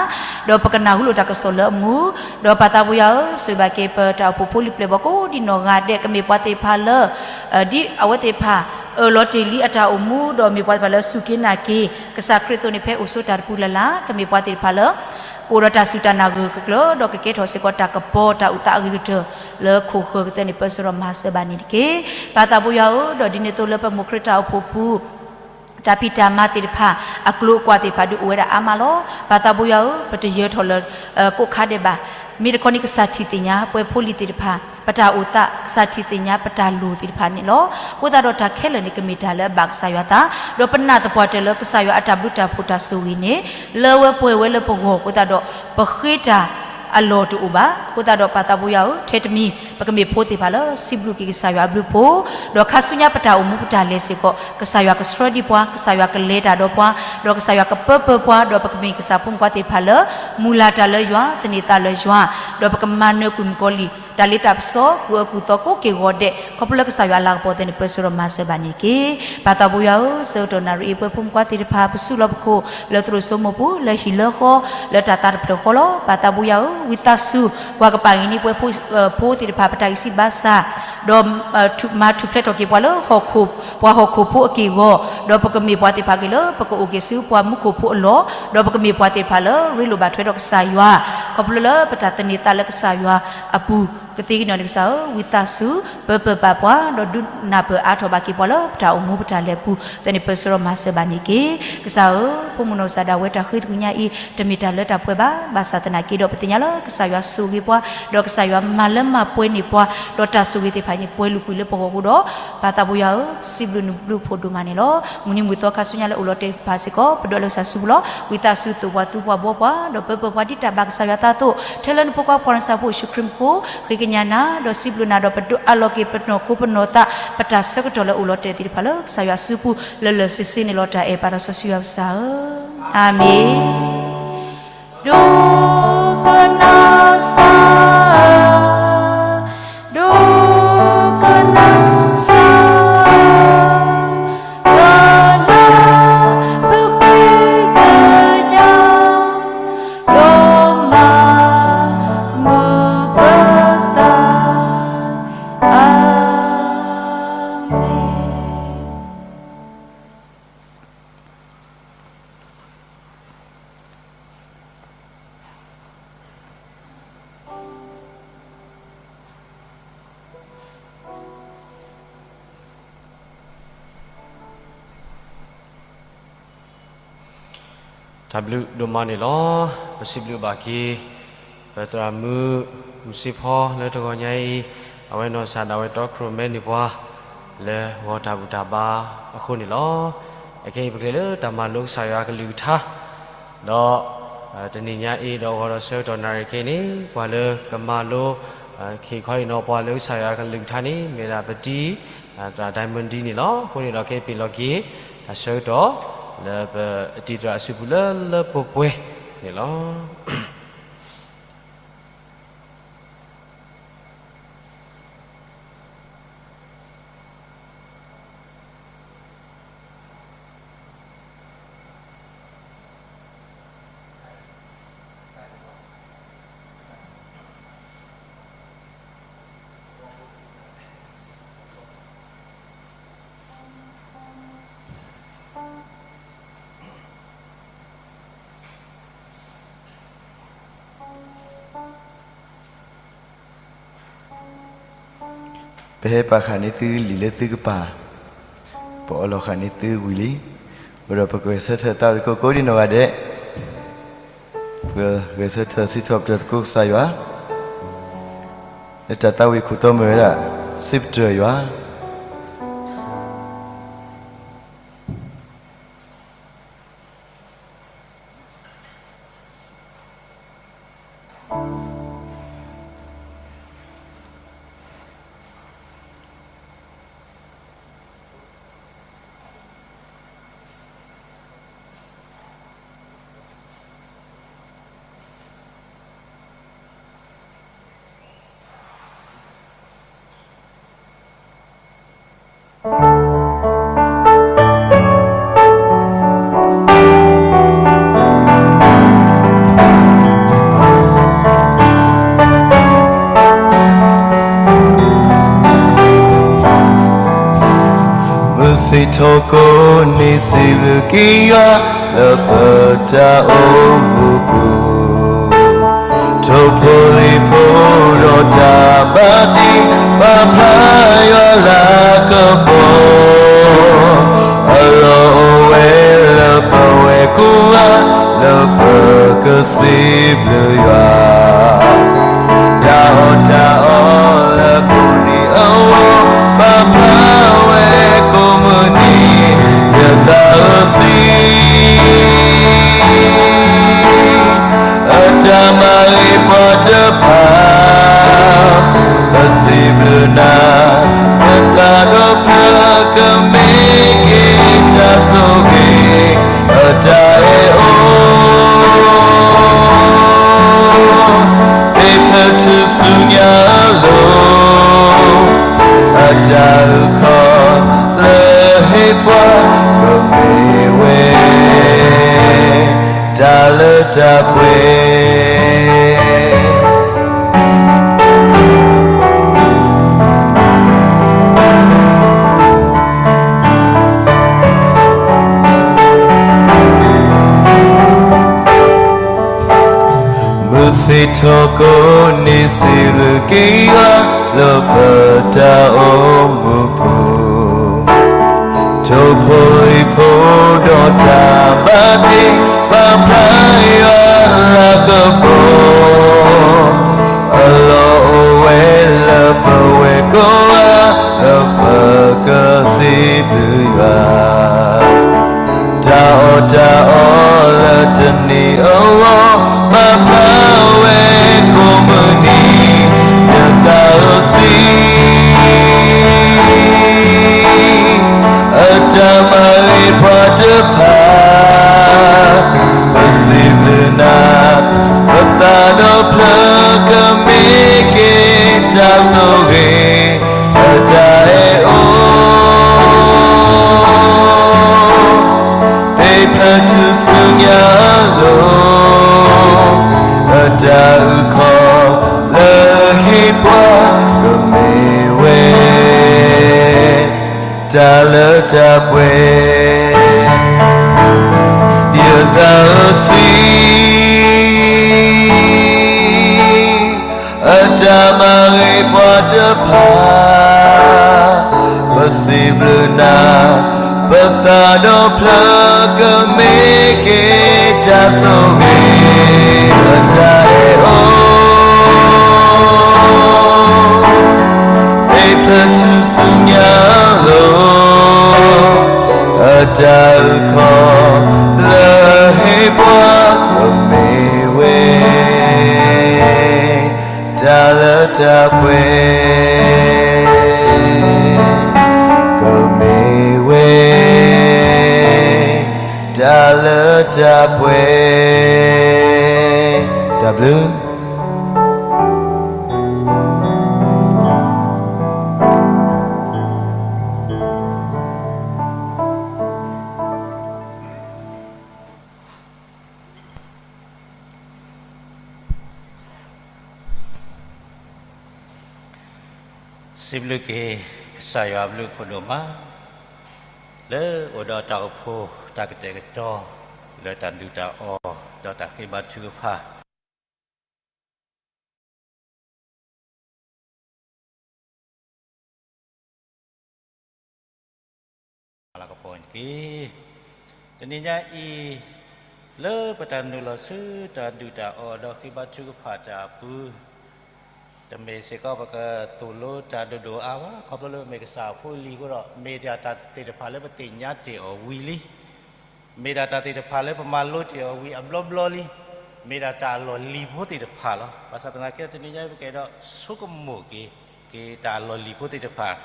ဒီးပကနၢ်ဟူလိာ်တၢ်ကစီၣ်လၢအမူ, ဒီးပၢ်သးဘိယွၤဧၢ, ဆိၣ်ဂ့ၤဘၣ်က့ၤပတၢ်အိၣ်ဖှိၣ်ဖိလံၤပျဲၢ်ဘီၣ်ကိးဒံနီၢ်ဂၤဒဲး, ကမ့ၢ်ပှၤသ့ၣ်တဖၣ်လၢ ဒ်အဝဲသ့ၣ်တဖၣ် အၢၣ်လီၤတ့ၢ်လံအတၢ်အိၣ်မူ, ဒီးမ့ၢ်ပှၤသ့ၣ်တဖၣ်လၢစူၢ်က့ၤနာ်က့ၤ ကစၢ်ခရံာ်အသိးန့ၣ် ဖဲအိၣ်ဆိးတၢ်တပူၤလၢ်လၢ်, ကမ့ၢ်ပှၤသ့ၣ်တဖၣ်လၢ ကအိၣ်ဒီးတၢ်စူၢ်တၢ်နာ်ဂၢၢ်ဂၢၢ်ကျၢၤကျၢၤ, ဒီးကကဲထီၣ်စ့ၢ်ကီးတၢ်ကပီၤတၢ်အိၣ်သးအဂ့ၤကတၢၢ် လၢခိၣ်ဃၢၤကသ့န့ၣ် ပၢဆှၢဒီးမၤစၢၤဘၣ်န့ၣ်တက့ၢ်. ပၢ်သးဘိယွၤဧၢ, ဒီးဒ်န့ၣ်အသိးလၢပမိၢ်ခရံာ်တၢ်အိၣ်ဖှိၣ်ပူၤ တၢ်ဖံးတၢ်မၤသ့ၣ်တဖၣ် အကျိၤအကွာ်သ့ၣ်တဖၣ်ဒုးအိၣ်ဝဲဒၣ်အါမးလီၤ. ပၢ်သးဘိယွၤဧၢ, ပတယၢၤထီၣ်လၢ ကိးခါဒဲးဘၣ်. မ့ၢ်တခီန့ၣ် ကစၢ်ထံၣ်သ့ၣ်ညါပှဲၤဖိလံၤသ့ၣ်တဖၣ် ပတၢ်အိၣ်သး, ကစၢ်ထံၣ်သ့ၣ်ညါပတၢ်လိၣ်သ့ၣ်တဖၣ်န့ၣ်လီၤ. အဃိသတးဒီးတၢ်ခဲလၢာ်န့ၣ် ကမ့ၢ်တၢ်လၢအဘၣ်ကစၢ်ယွၤသး, ဒီးပနာ်သပှၢ်တၢၢ်လၢကစၢ်ယွၤအတၢ်ဘျုးတၢ်ဖှိၣ်တၢ်ဆိၣ်ဂ့ၤန့ၣ် လၢဝဲပှဲၤဝဲလၢပဂီၢ်အဃိသတးဒီး ပဃ့တၢ် အလီၢ်တအိၣ်ဘၣ်. အဃိသတးဒီးပၢ်သးဘိယွၤဧၢ, ထဲတမံၤ ပကမ့ၢ်ဖိသ့ၣ်တဖၣ်လၢစံးဘျုးက့ၤကစၢ်ယွၤအဘျုးအဖှိၣ်, ဒီးခါဆူညါပတၢ်အိၣ်မူပတၢ်လဲၤစ့ၢ်ကီး ကစၢ်ယွၤကဆှၢဒံးပှၤ, ကစၢ်ယွၤကလဲၤတၢ်ဒီးပှၤ, ဒီးကစၢ်ယွၤကပၢပၢပှၤ, ဒီးပကမ့ၢ်ကစၢ်ဖိမုၣ်ဖိခွါသ့ၣ်တဖၣ်လၢ မုၢ်လၢ်တၢ်လၢယွၤ, သန့ၤသးလၢယွၤ, ဒီးပကမၤနၢၤကွံာ်မုၣ်ကီၤလံၢ် တၢ်လ့တၢ်ပစီ ကူၣ်အၢကူၣ်သီကိးက့ၢ်ဂီၤဒဲး ခီဖျိလၢကစၢ်ယွၤအလၤကပီၤသ့ၣ်န့ၣ် ပၢဆှၢဒီးမၤစၢၤဘၣ်န့ၣ်တက့ၢ်. ပၢ်သးဘိယွၤဧၢ, ဆၢကတီၢ်နၣ်ရံၣ်အံၤ ပှဲၤဖိမုၣ်ဖိခွါသ့ၣ်တဖၣ် ပစုလီၤပခိၣ် လၢသရိာ်စိမိၢ်ပူၤ လၢဟံၣ်လၢဃီ လၢတၢ်သးတဖျၢၣ်ဃီလီၤ. ပၢ်သးဘိယွၤဧၢ, ဝံသးစူၤ ပှၤကပာ်ဂ့ၤန့ၢ်ပှဲၤဖိသ့ၣ်တဖၣ် ပတၢ်ဂံၢ်စၢ်ဘါစၢ်, ဒီးမၤထူၣ်ဖျဲးထီၣ်က့ၤပှၤလၢ ပှၤဟီၣ်ခိၣ်ဖိအက့ၢ်အဂီၤ, ဒီးပကမ့ၢ်ပှၤသ့ၣ်တဖၣ်က့ၤလၢ ပကအိၣ်က့ၤဆူပှၤမူခိၣ်ဖိအလီၢ်, ဒီးပကမ့ၢ်ပှၤသ့ၣ်တဖၣ်လၢ ရ့လိာ်ဘၣ်ထွဲဒီးကစၢ်ယွၤ, ခီဖျိလၢပတၢ်သန့ၤသးလၢကစၢ်ယွၤအပူၤ ကသ့ကညီၤန့ၣ် ကစၢ်ဧၢ, ဝံသးစူၤ ပၢပၢပာ်ပှၤ ဒီးဒုးနၢ်ပၢၢ်အါထီၣ်ဘၣ်က့ၤပှၤလၢပတၢ်အိၣ်မူပတၢ်လဲၤပူၤ သ့ၣ်န့ၣ် ပၢဆှၢဒီးမၤစၢၤဘၣ်န့ၣ်တက့ၢ်. ကစၢ်ဧၢ, ဖိမုၣ်နီၢ်ကစၢ်ဒၣ်ဝဲတၢ်ဃ့သကွံာ်ညါအံၤ တမ့ၢ်တၢ်လၢတၢ်ပှဲၤဘၣ်, ဘၣ်ဆၣ်သနာ်က့ဒီး ပသ့ၣ်ညါလၢကစၢ်ယွၤဆိၣ်ဂ့ၤပှၤ, ဒီးကစၢ်ယွၤမၤလၢမၤပှဲၤန့ၢ်ပှၤ, ဒီးတၢ်ဆိၣ်ဂ့ၤသ့ၣ်တဖၣ်န့ၣ် ပှဲၤလုာ်ကွံာ်လၢပဂီၢ်အဃိဒီး ပၢ်သးဘိယွၤဧၢ, စံးဘျုးနဘျုးဖှိၣ်ဒိၣ်မးန့ၣ်လီၤ. မုၢ်နံၤမုၢ်သီခါဆူညါလၢအိၣ်လီၤတဲာ်ပာ်စ့ၢ်ကီး ပဒွးလၢကစၢ်စုပူၤလီၤ. ဝံသးစူၤသိၣ်ပှၤသူပှၤဘှီပှၤ, ဒီးပၢပၢပှၤဒ်တၢ်ဘၣ်ကစၢ်ယွၤသးအသိး, ထဲလၢနဖိခွါပှၤနၢ်စၢ်ဖိယ့ၣ်ၡူးခရံာ်မူခိၣ်, ဃ့ကညးနၤ, ဒီးစံးဘျုးနၤ, ဒီးပဒွးအးလီၤက့ၤပနီၢ်ခိပနီၢ်သး ပတၢ်ဆၢကတီၢ်လၢအိၣ်လီၤတဲာ်သ့ၣ်တဖၣ်လၢကစၢ်ယွၤစုပူၤ လၢလၢဆ့ဆ့န့ၣ်လီၤ. တၢ်အဲၣ်ပၢ်သးစီဆှံယွၤကစၢ်ဧၢ, အၤမ့ၣ်. ဒိကနၣ်စၢ်, ဒိကနၣ်စၢ်, လၢပဃ့ကညး ဒိၣ်မးမုာ်ပသး, အၤမ့ၣ်. တၢ်ဘျုးဒိၣ်မးန့ၣ်လီၤ. ပစံးဘျုးဘၣ်က့ၤ ပသရၣ်မုၣ် မုၢ်စ့ဖီလၢတဂီၤညါအံၤ, အဝဲနီၢ်ကစၢ်ဒၣ်ဝဲတီခိၣ်ရိၣ်မဲန့ၢ်ပှၤ လၢဂီၤတၢ်ဘူၣ်တၢ်ဘါအဃိန့ၣ်လီၤ. အခဲအံၤပကလဲၤလၢတၢ်မၤလိကစၢ်ယွၤအကလုၢ်ကထါ, ဒီး တနံၤညါအံၤဒီးဂီၤဒီးဆၢကတီၢ်နၣ်ရံၣ်ခဲအံၤန့ၣ် ပှၤလၢကမၤလိ ခဲအံၤခီအံၤနီၤ ပှၤလၢကစၢ်ယွၤအကလုၢ်ကထါန့ၣ် မ့ၢ်ဒၣ်ပတံၤ သရၣ်ဒိၣ်မုၣ်ဒံန့ၣ်လီၤ. အဃိန့ၣ်ဒီးခဲအံၤပ့ၤလီၤက့ၤ တၢ်ဆၢကတီၢ် လၢပတံၤသရၣ်အစုပူၤလၢလၢပှဲၤပှဲၤန့ၣ်လီၤ. ပဟဲပာ်ဃာ်န့ၢ်သုလံာ်လၢသုကပၤ, ပအၢၣ်လီၤဃာ်န့ၢ်သုဝံၤလံ. အဃိဒီးပကဂဲၤဆၢထၢၣ်သးသကိးကိးဒံးနီၢ်ဂၤဒဲး, ပကဂဲၤဆၢထၢၣ်စံးထီၣ်ပတြၢၤသကိးကစၢ်ယွၤ, လၢတၢ်သးဝံၣ်ခိၣ်တီမ့ၢ်ဝဲဒၣ် စံးပတြၢၤယွၤ. မုၢ်ဆ့ၣ်ထီၣ်ကိးနံၤ စံးဘျုးက့ၤယွၤ လၢပတၢ်အိၣ်မူပူၤ, ထိၣ်ဖိလံၣ်ဖိဒီးတၢ်ဘၣ်တ့ ပာ်ဖျါယွၤလၤကပီၤ, အလီၢ်အိၣ်ဝဲလၢပဝဲကိးဂၤ လၢပကစံးဘျုးယွၤ. တၢ်အီၣ်တၢ်အီလၢကိးနံၤအဂီၢ် ပာ်ဖျါဝဲကိးမုၢ်နံၤ, ယသးဧၢ စံး အတၢ်မၤဂ့ၤပှၤတဖၣ်, ပစံးဘျုးနၤ, ပသးဒီဖျၢၣ် ကမ့ၢ်က့ၤတၢ်ဆိၣ်ဂ့ၤ, အတၢ်အဲၣ်အီၤ သ့ၣ်ဖျၢၣ်ထူၣ်စုညါအလိၤ, အတၢ်အုၣ်ခီၣ်လၢဟ့ၣ်ပှၤ ကမ့ၢ်ဝဲ တၢ်လၢတၢ်ပှဲၤ. မုၢ်ဆ့ၣ်ထီၣ်ကိးနံၤ စံးဘျုးက့ၤယွၤ လၢပတၢ်အိၣ်မူပူၤ, ထိၣ်ဖိလံၣ်ဖိဒီးတၢ်ဘၣ်တ့ ပာ်ဖျါယွၤလၤကပီၤ, အလီၢ်အိၣ်ဝဲလၢပဝဲကိးဂၤ လၢပကစံးဘျုးယွၤ. တၢ်အီၣ်တၢ်အီလၢတနံၤအဂီၢ် ပာ်ဖျါဝဲကိးမုၢ်နံၤ, ယသးဧၢ စံး အတၢ်မၤဂ့ၤပှၤတဖၣ်, ပစံးဘျုးနၤ, ပသးဒီဖျၢၣ် ကမ့ၢ်က့ၤတၢ်ဆိၣ်ဂ့ၤ, အတၢ်အဲၣ်အီၤ သ့ၣ်ဖျၢၣ်ထူၣ်စုညါအလိၤ, အတၢ်အုၣ်ခီၣ်လၢဟ့ၣ်ပှၤ ကမ့ၢ်ဝဲ တၢ်လၢတၢ်ပှဲၤ. ယသးဧၢ စံး အတၢ်မၤဂ့ၤပှၤတဖၣ်, ပစံးဘျုးနၤ, ပသးဒီဖျၢၣ် ကမ့ၢ်က့ၤတၢ်ဆိၣ်ဂ့ၤ, အတၢ်အဲၣ်အီၤ သ့ၣ်ဖျၢၣ်ထူၣ်စုညါအလိၤ, အတၢ်အုၣ်ခီၣ်လၢဟ့ၣ်ပှၤ ကမ့ၢ်ဝဲ တၢ်လၢတၢ်ပှဲၤ, ကမ့ၢ်ဝဲ တၢ်လၢတၢ်ပှဲၤ. တၢ်ဘျုး. စံးဘျုးက့ၤ ကစၢ်ယွၤအဘျုးအဖှိၣ်ဒိၣ်မး, လၢအိၣ်ဒီးတၢ်အိၣ်ဖှိၣ် တၢ်ကတဲာ်ကတီၤ လၢတၢ်ဒုၣ်တၢ်အီၣ် ဒီးတၢ်ဃ့ဘါထုကဖၣ် မၤလၤကပီၤန့ၣ်တက့ၢ်. တနံၤညါအံၤ လၢပတၢ်နုာ်လီၤဆူတၢ်ဒုၣ်တၢ်အီၣ်ဒီးဃ့ဘါထုကဖၣ်တၢ်အပူၤ တမ့ၢ်စ့ၢ်ကီးပကသိၣ်လိတၢ်ဒိၣ်ဒိၣ်အါအါဘၣ်, ခီဖျိလၢပမ့ၢ်ကစၢ်အဖိအလံၤအဃိဒီး မ့ၢ်ဒၣ်တၢ်သ့ၣ်တဖၣ်လၢပသ့ၣ်ညါတ့ၢ်အီၤဝံၤလံ မ့ၢ်ဒၣ်တၢ်သ့ၣ်တဖၣ်လၢပမၤလိတ့ၢ်အီၤဝံၤအဘျီဘျီလံ, မ့ၢ်ဒၣ်တၢ်အလီၢ်လံၤဖိသ့ၣ်တဖၣ်လီၤ. ဘၣ်ဆၣ်သနာ်က့ တနံၤညါအံၤပကအဲၣ်ဒိးဆိကမိၣ်က့ၤ က့ၤတၢ်အလီၢ်လံၤဖိသ့ၣ်တဖၣ်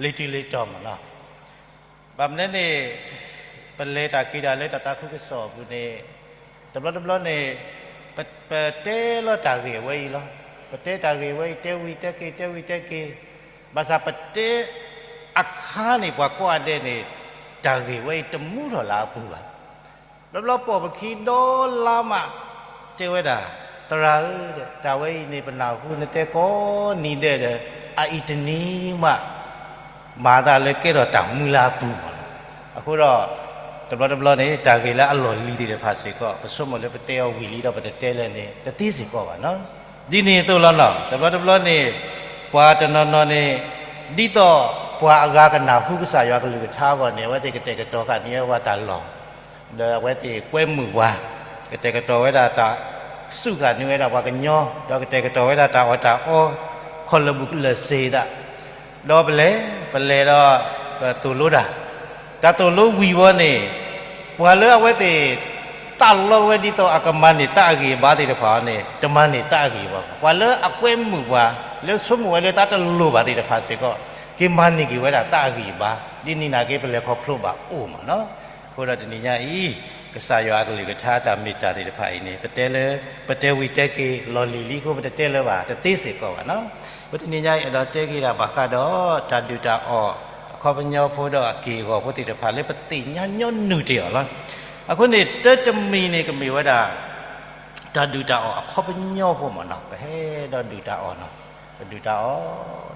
လ့ၤတုၤလ့ၤတီၤမးနီၤ. ဘၣ်မနုၤန့ၣ် ပလဲၤတၢ်က့ၤတၢ်လၢတၢ်သးခုကစီၣ်အပူၤန့ၣ် တဘျီတဘျီန့ၣ် ပ ပတဲလီၤတၢ်ဂ့ၢ်အဝဲအံၤလီၤ. ပတဲတၢ်ဂ့ၢ်ဝဲအံၤ တဲဝံၤတဲက့ၤ တဲဝံၤတဲက့ၤ, ဘၣ်ဆၣ်ပတဲအခါန့ၣ် ပှၤကိးဂၤဒဲးန့ၣ် တၢ်ဂ့ၢ်ဝဲအံၤတမူထီၣ်လၢအပူၤဘၣ်. ဘျီဘျီပိာ်ပခံဒီလါမး တဲဝဲဒၣ်, သရၣ်ဧၢ, တၢ်ဝဲအံၤန့ၣ် ပနၢ်ဟူနတဲကိးနံၤဒဲးဒီး အအံၤတနံၤမး မၤသးလၢကဲထီၣ်တၢ်မူလၢအပူၤမးလီၤ. အဃိဒီး တဘျီတဘျီန့ၣ် တၢ်ဂ့ၢ်လၢအလီၢ်လံၤသ့ၣ်တဖၣ်စ့ၢ်ကီး ပဆိကမိၣ်လၢပတဲအီၤဝံၤလံဒီးပတတဲလၢၤန့ၣ် တသ့စ့ၢ်ကီးဘၣ်နီၤ. ဒ်န့ၣ်အသိးလီၤနီၤ, တဘျီတဘျီန့ၣ် ပှၤတနီၤနီၤန့ၣ် ဒ်သိးပှၤအဂၤကနၢ်ဟူကစၢ်ယွၤကလုၢ်ကထါအဂီၢ်န့ၣ် အဝဲသ့ၣ်ကတဲာ်ကတီၤဃာ်န့ၢ်ဝဲတၢ်လီၢ် ဒီးအဝဲသ့ၣ်ကွဲမုာ်ပှၤ, ကတဲာ်ကတီၤဝဲဒၣ်တၢ်စူၢ်ဃာ်န့ၢ်ဝဲဒၣ်ပှၤကညီ, ဒီးကတဲာ်ကတီၤဝဲဒၣ်တၢ်အီၣ်တၢ်အီ ခီၣ်လၢာ်ဘူၣ်လၢာ်စ့ၤဒၣ်, ဒီးပလဲၤ ပလဲၤဒီး ပသိၣ်လိတၢ်, တၢ်သိၣ်လိဝံၤဝဲန့ၣ် ပှၤလၢအဝဲသ့ၣ် သးလီဝဲဒ်သိးအကမၤန့ၢ်တၢ်အဂံၢ်အဘါသ့ၣ်တဖၣ်န့ၣ် တမၤန့ၢ်တၢ်အဂံၢ်အဘါဘၣ်. ပှၤလၢအကွဲမုာ်ပှၤ လၢဆိကမိၣ်ဝဲလၢတၢ်တလိၣ်ဘၣ်သ့ၣ်တဖၣ်စ့ၢ်ကီး က့ၤမၤန့ၢ်က့ၤဝဲဒၣ်တၢ်အဂံၢ်အဘါ, ဒ်န့ၣ်နာ်က့ ပလဲၤခီဖျိဘၣ်အိၣ်မးနီၤ. အဃိဒီးတနံၤညါအံၤ ကစၢ်ယွၤအကလုၢ်ကထါတၢ်မ့ၢ်တၢ်သ့ၣ်တဖၣ်အံၤန့ၣ် ပတဲလၢ ပတဲဝံၤတဲက့ၤ လီၢ်လံၤလံအဃိ ပတတဲလၢၤဘၣ် တသ့စ့ၢ်ကီးဘၣ်နီၤ. အဃိတနံၤညါအံၤ အဲၣ်ဒိးတဲက့ၤဒၣ်ဘၣ်ဃးဒီး တၢ်ဒုၣ်တၢ်အီၣ် အခီပညီဖိဒီးအက့ၢ်အဂီၤဖိသ့ၣ်တဖၣ်လၢပသ့ၣ်ညါညီနုၢ်တ့ၢ်အီၤလီၤ. အဃိန့ၣ် တၢတမံၤန့ၣ် ကမ့ၢ်ဝဲဒၣ် တၢ်ဒုၣ်တၢ်အီၣ်အခီပညီဖိမးနီၤ. ပဟဲဒီးဒုၣ်တၢ်အီၣ်နီၤ, ပဒုၣ်တၢ်အီၣ်, ဒီးတၢ်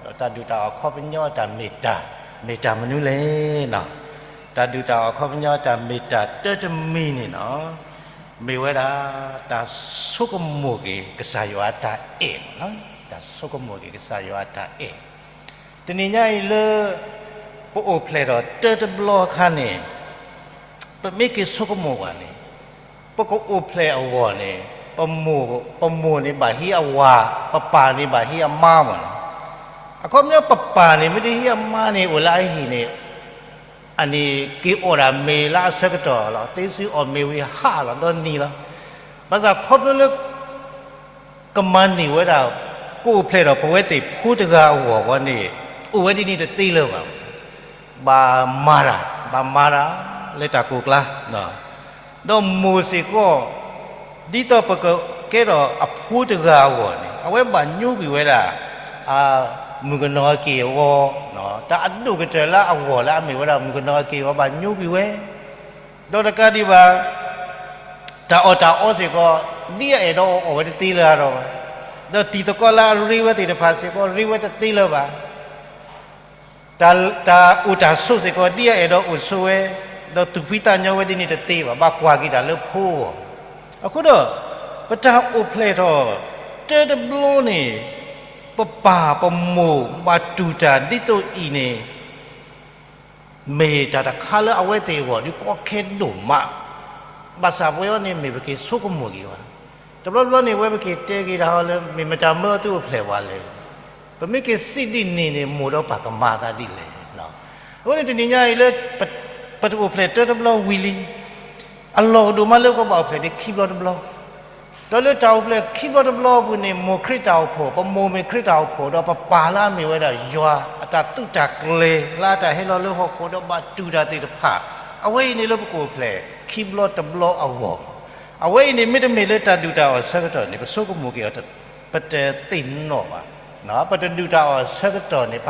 ဒုၣ်တၢ်အီၣ်အခီပညီအတၢ်မ့ၢ်တၢ် မ့ၢ်တၢ်မနုၤလဲၣ်နီၤ. တၢ်ဒုၣ်တၢ်အီၣ်အခီပညီအတၢ်မ့ၢ်တၢ်တၢတမံၤန့ၣ်နီၤ မ့ၢ်ဝဲဒၣ် တၢ်ဆိကမိၣ်က့ၤကစၢ်ယွၤအတၢ်အဲၣ်မးနီၤ. တၢ်ဆိကမိၣ်က့ၤကစၢ်ယွၤအတၢ်အဲၣ် တနံၤညါအံၤလၢ ပအိၣ်ဖျဲၣ်ထီၣ်တၢတဘျီအခါန့ၣ် ပမ့ၢ်က့ၤဆိကမိၣ်ဘၣ်န့ၣ် ပကအိၣ်ဖျဲၣ်အဂီၢ်န့ၣ် ပမိၢ် ပမိၢ်န့ၣ်ဘၣ်ဟံးအဝၤ, ပပၢ်န့ၣ်ဘၣ်ဟံးအမါမးနီၤ. အခီပညီပပၢ်န့ၣ် မ့ၢ်တဟံးအမါန့ၣ် အိၣ်လၢအဟံၣ်န့ၣ် အန့ၣ်က့ၤအီၣ်ဒၣ်မ့ၤလၢအဆၢကတီၢ်လီၤ. သ့စုအီၣ်မ့ၤဝံၤဟးလီၤဒီနံၤလီၤ. ဘၣ်ဆၣ်ခီဖျိလၢ ကမၤန့ၢ်ဝဲဒၣ် ကအိၣ်ဖျဲၣ်ဒီးပဝဲသ့ၣ်ဖိတဂၤအဂီၢ်ဝဲန့ၣ် အိၣ်ဝဲဒ်န့ၣ်တသ့လၢၤဘၣ်. ဘၣ်မၤတၢ် ဘၣ်မၤတၢ်လၢတၢ်ကိၢ်ကျါ, ဒီးမိၢ်စ့ၢ်ကီး ဒ်သိးပကကဲထီၣ်အဖိတဂၤအဂီၢ်န့ၣ် အဝဲဘၣ်ညိကွံာ်ဝဲဒၣ် မုၣ်ကနီၤအက့ၢ်အဂီၤ, တၢ်အဒိၣ်ကတၢၢ်လၢအဂီၢ်လၢအမ့ၢ်ဝဲဒၣ်မုၣ်ကနီၤအက့ၢ်အဂီၤဘၣ်ညိကွံာ်ဝဲ, ဒီးတကးဒံးဘၣ် တၢ်အီၣ်တၢ်အီစ့ၢ်ကီး ဒ်အအဲၣ်ဒိးအီၣ်အီၣ်ဝဲတသ့လၢၤဒီးဘၣ်, ဒီးတံၤသကိးလၢအရ့ဝဲသ့ၣ်တဖၣ်စ့ၢ်ကီး ရ့ဝဲတသ့လၢၤဘၣ်. တၢ် တၢ်အိၣ်တၢ်ဆိးစ့ၢ်ကီး ဒ်အအဲၣ်ဒိးအိၣ်ဆိးဝဲ, ဒီးသူၣ်ဖှံသးညီဝဲဒ်န့ၣ်တသ့ဘၣ်, ဘၣ်ကွၢ်က့ၤတၢ်လၢဖိအဂီၢ်. အဃိဒီး ပတၢ်အိၣ်ဖျဲၣ်ထီၣ် တၢတဘျီန့ၣ် ပပၢ်ပမိၢ်ဘၣ်တူၢ်တၢ်ဒ်သိးအံၤန့ၣ် မ့ၢ်တၢ်တခါလၢအဝဲသ့ၣ်အဂီၢ်ဒုးကီခဲဒိၣ်မး, ဘၣ်ဆၣ်ပဝဲအံၤန့ၣ် မ့ၢ်ပက့ၤဆိကမိၣ်က့ၤဘၣ်. တဘျီဘျီန့ၣ် ဝဲပက့ၤတဲက့ၤတၢ်ဟီလၢ မ့ၢ်မတၤမၢအသုအိၣ်ဖျဲၣ်ဝဲလဲၣ်, ပမ့ၢ်က့ၤစံးဒ်န့ၣ်န့ၣ် မိၢ်ဒီးပၢ်ကမၤသးဒ်လဲၣ်. အဃိန့ၣ်တနံၤညါအံၤလၢ ပတအိၣ်ဖျဲၣ်တၢတဘျီဝံၤလံ အလီၢ်ကဒိၣ်မးလၢပကဘၣ်အိၣ်ဖျဲၣ်ဒ်ခံဘျီတဘျီ, ဒီးလၢတၢ်အိၣ်ဖျဲၣ်ခံဘျီတဘျီအပူၤန့ၣ် မိၢ်ခရံာ်တၢ်အိၣ်ဖှိၣ် ပမိၢ်မ့ၢ်ခရံာ်တၢ်အိၣ်ဖှိၣ် ဒီးပပၢ်လၢအမ့ၢ်ဝဲဒၣ်ယွၤ အတၢ်သုးတၢ်ကျဲၤလၢအတၢ်ဟဲလီၤလၢဟီၣ်ခိၣ်ဒီးဘၣ်တူၢ်တၢ်သ့ၣ်တဖၣ်, အဝဲအံၤန့ၣ်လၢပကအိၣ်ဖျဲၣ်ခံဘျီတဘျီအဂီၢ်, အဝဲအံၤန့ၣ်မ့တမ့ၢ်လၢတၢ်ဒုၣ်တၢ်အီၣ်ဆၢကတီၢ်န့ၣ် ပဆိကမိၣ်က့ၤအီၤ ပတသ့ၣ်နီၣ်ဘၣ်. ပတဒုၣ်တၢ်အီၣ်ဆၢကတီၢ်န့ၣ် ပ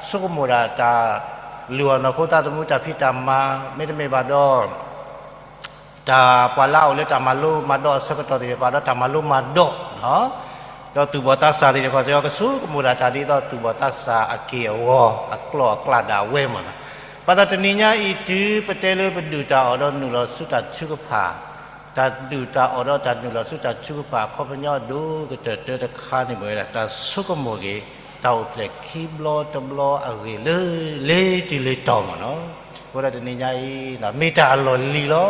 ဆိကမိၣ်ဒၣ်တၢ်လုၢ်အီၣ်နီၢ်ခိသးသမူ တၢ်ဖံးတၢ်မၤ မ့တမ့ၢ်ဘၣ်ဒီး တၢ်ပှၤလၢအအိၣ်လၢတၢ်မၤလိမၤဒိးအဆၢကတီၢ်သ့ၣ်တဖၣ်ဒီးတၢ်မၤလိမၤဒိး, ဒီးသူၣ်ဘီၣ်သးစၢ်သ့ၣ်တဖၣ်စ့ၢ်ကီး ကဆိကမိၣ်ဒၣ်တၢ်ဒ်သိးသူၣ်ဘီၣ်သးစၢ်အက့ၢ်အဂီၤ အကျီၢ်အကျးဒၣ်ဝဲမးနီၤ. ဘၣ်ဆၣ်တနံၤညါအံၤတုၤပတဲလၢပဒုၣ်တၢ်အီၣ်ဒီးနုာ်လီၤဆူတၢ်ထုကဖၣ်, တၢ်ဒုၣ်တၢ်အီၣ်ဒီးတၢ်နုာ်လီၤဆူတၢ်ထုကဖၣ်အခီပညီအဒိၣ်ကတၢၢ်တၢတခါန့ၣ်မ့ၢ်ဝဲဒၣ် တၢ်ဆိကမိၣ်က့ၤ တၢ်အိၣ်ဖျဲၣ်ခံဘျီတဘျီအဂ့ၢ်လၢ လ့ၤတုၤလ့ၤတီၤမးနီၤ. အဃိဒီးတနံၤညါအံၤ မ့ၢ်တၢ်အလီၢ်လံၤလီၤ.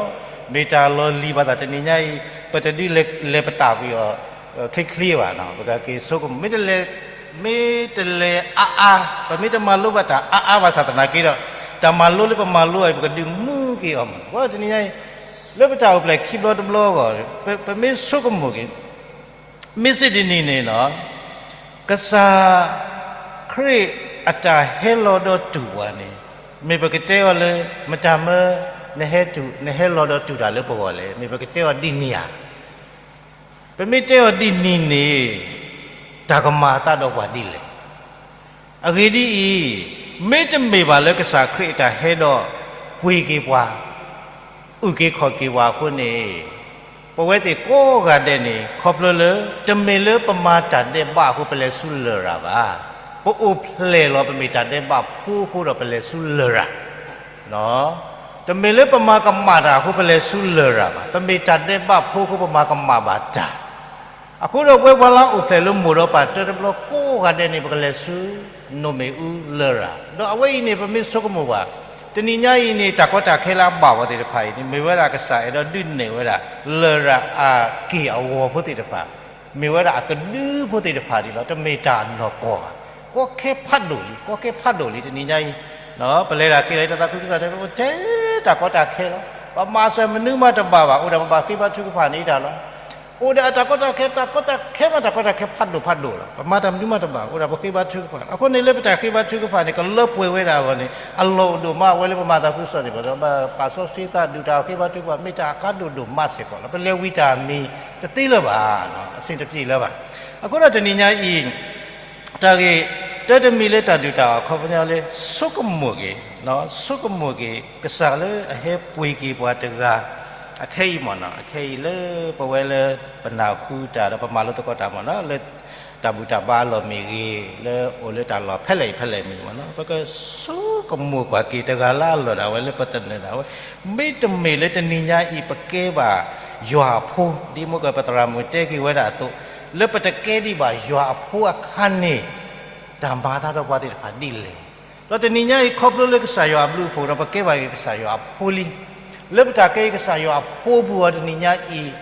မ့ၢ်တၢ်အလီၢ်လံၤဘၣ်သးတနံၤညါအံၤ ပတဒုးလဲၤပတာ်ကွံာ်အီၤ ချ့ချ့ဘၣ်နီၤ. ပကက့ၤဆိကမိၣ် မ့ၢ်တလဲၤ မ့ၢ်တလဲၤအါအါ ပမ့ၢ်တမၤလိဘၣ်တၢ်အါအါဘၣ်ဆၣ်သနာ်က့ဒီး တၢ်မၤလိလၢပမၤလိအံၤ ပကဒုးမူက့ၤအီၤမး. အဃိဒီးတနံၤညါအံၤ လၢပတၢ်အိၣ်ဖျဲၣ်ခံဘျီတဘျီအဂီၢ် ပမ့ၢ်ဆိကမိၣ်က့ၤ မ့ၢ်စ့ၢ်တနံၤန့ၣ်နီၤ ကစၢ်ခရံာ်အတၢ်ဟဲလီၤဒီးတူၢ်ပှၤန့ၣ် မ့ၢ်ပကတဲအီၤလၢ မတၤမၢ နဟဲတူၢ် နဟဲလီၤဒီးတူၢ်တၢ်လၢပဂီၢ်လဲၣ်. မ့ၢ်ပကတဲအီၤဒ်န့ၣ်ဧါ. ပမ့ၢ်တဲအီၤဒ်န့ၣ်န့ၣ် တၢ်ကမၤအသးဒီးပှၤဒ်လဲၣ်. အဂ့ၢ်ဒ်အံၤ, မ့တမ့ၢ်ဘၣ်လၢကစၢ်ခရံာ်အတၢ်ဟဲဒီးပှ့ၤက့ၤပှၤ, အုၣ်က့ၤခီၣ်က့ၤပှၤအဃိန့ၣ်, ပဝဲသ့ၣ်ကိးဂၤဒဲးန့ၣ် ခီဖျိလၢ တမ့ၢ်လၢပမၤတၢ်ဒဲးဘးအဃိပလဲၤဆူလရာ်ဘၣ်. ပအိၣ်ဖျဲၣ်လီၤ ပမ့ၢ်တၢ်ဒဲးဘးဖိအဃိဒီးပလဲၤဆူလရာ်. တမ့ၢ်လၢပမၤကမၣ်တၢ်အဃိပလဲၤဆူလရာ်ဘၣ်. ပမ့ၢ်တၢ်ဒဲးဘးဖိအဃိပမၤကမၣ်ဘၣ်တၢ် အဃိဒီးပဝဲပှၤလၢအအိၣ်ဖျဲၣ်လၢမိၢ်ဒီးပၢ်တၢတဘျီကိးဂၤဒဲးန့ၣ် ပကလဲၤဆူနိၣ်မ့ၣ်အူလရာ်. ဒီးအဝဲအံၤန့ၣ် ပမ့ၢ်ဆိကမိၣ်ဘၣ်, တနံၤညါအံၤန့ၣ် တၢ်ကီတၢ်ခဲလၢအဘၣ်ပှၤသ့ၣ်တဖၣ်အံၤန့ၣ် မ့ၢ်ဝဲဒၣ်ကစၢ်အဲၣ်ဒိးဒုးနဲၣ်ဝဲဒၣ် လရာ်အက့ၢ်အဂီၤဖိသ့ၣ်တဖၣ်, မ့ၢ်ဝဲဒၣ်အကဒုဖိသ့ၣ်တဖၣ်ဒ်လီၤ. တမ့ၢ်တၢ်နီၢ်ကီၢ်ဘၣ်. ကီခဲဖးဒိၣ်လံ, ကီခဲဖးဒိၣ်လံ တနံၤညါအံၤ ပလဲၤတၢ်က့ၤလၢတၢ်သးခုကစီၣ်တဲ အိၣ်ထဲတၢ်ကီတၢ်ခဲလီၤ. ပမၤစၢၤမနုၤမးတဘၣ်ဘၣ်, အိၣ်ဒၣ်ပဘၣ်ဃ့ဘါထုကဖၣ်န့ၣ်တၢ်လီၤ. အိၣ်ဒၣ်အတၢ်ကီတၢ်ခဲ, တၢ်ကီတၢ်ခဲမး တၢ်ကီတၢ်ခဲဖးဒိၣ်ဖးဒိၣ်လီၤ. ပမၤတၢ်မနုၤမးတဘၣ်, အိၣ်ဒၣ်ပဃ့ဘါထုကဖၣ်. အဃိန့ၣ်လၢပတၢ်ဃ့ဘါထုကဖၣ်န့ၣ် ကလၢပှဲၤဝဲဒၣ်အဂီၢ်န့ၣ် အလီၢ်အိၣ်ဒိၣ်မး အဝဲလၢပမၤသးခုကစီၣ်သ့ၣ်တဖၣ် ပာ်စီဆှံသးဒုၣ်တၢ်အီၣ်ဃ့ဘါထုကဖၣ် မ့ၢ်တၢ်အကါဒိၣ်ဒိၣ်မးစ့ၢ်ကီးလီၤ. ပလဲၤဝံၤတၢ်မံၤတသ့လၢၤဘၣ်, အဆင်တပြေလၢၤဘၣ်. အဃိဒီးတနံၤညါအံၤ တၢ်ဂ့ၢ်တၢတမံၤလၢတၢ်ဒုၣ်တၢ်အီၣ်အခီပညီလၢ ဆိကမိၣ်က့ၤ, ဆိကမိၣ်က့ၤ ကစၢ်လၢအဟဲပှ့ၤက့ၤပှၤတဂၤ အခဲအံၤမ့ၢ်နီၤ, အခဲအံၤလၢပဝဲလၢပနၢ်ဟူတၢ်ဒီးပမၤလိသကိးတၢ်မ့ၢ်နီၤ, လၢတၢ်ဘူၣ်တၢ်ဘါအလီၢ်မ့ၢ်ဂ့ၤ, လၢအိၣ်လၢတၢ်လီၢ်ဖဲလဲၣ်ဖဲလဲၣ်မ့ၢ်နီၤ, ပကဆိကမိၣ်ကွၢ်က့ၤတဂၤလၢအလီၢ်ဒၣ်ဝဲလၢပသနၢၣ်ဒၣ်ဝဲ, မ့တမ့ၢ်လၢတနံၤညါအံၤပကဲဘၣ်ယွၤအဖိ, ဒ်မိၢ်ကပသရၣ်မုၣ်တဲက့ၤဝဲဒၣ်အသိး, လၢပတကဲဒံးဘၣ်ယွၤအဖိအခါန့ၣ် တၢ်မၤအသးဒီးပှၤသ့ၣ်တဖၣ်ဒ်လဲၣ်. ဒီးတနံၤညါအံၤ ခီဖျိလၢကစၢ်ယွၤအဘျုးအဖှိၣ်ဒီးပကဲဘၣ်က့ၤကစၢ်ယွၤအဖိလံ, လၢပတၢ်ကဲက့ၤကစၢ်ယွၤအဖိအပူၤအီၤတနံၤညါအံၤ,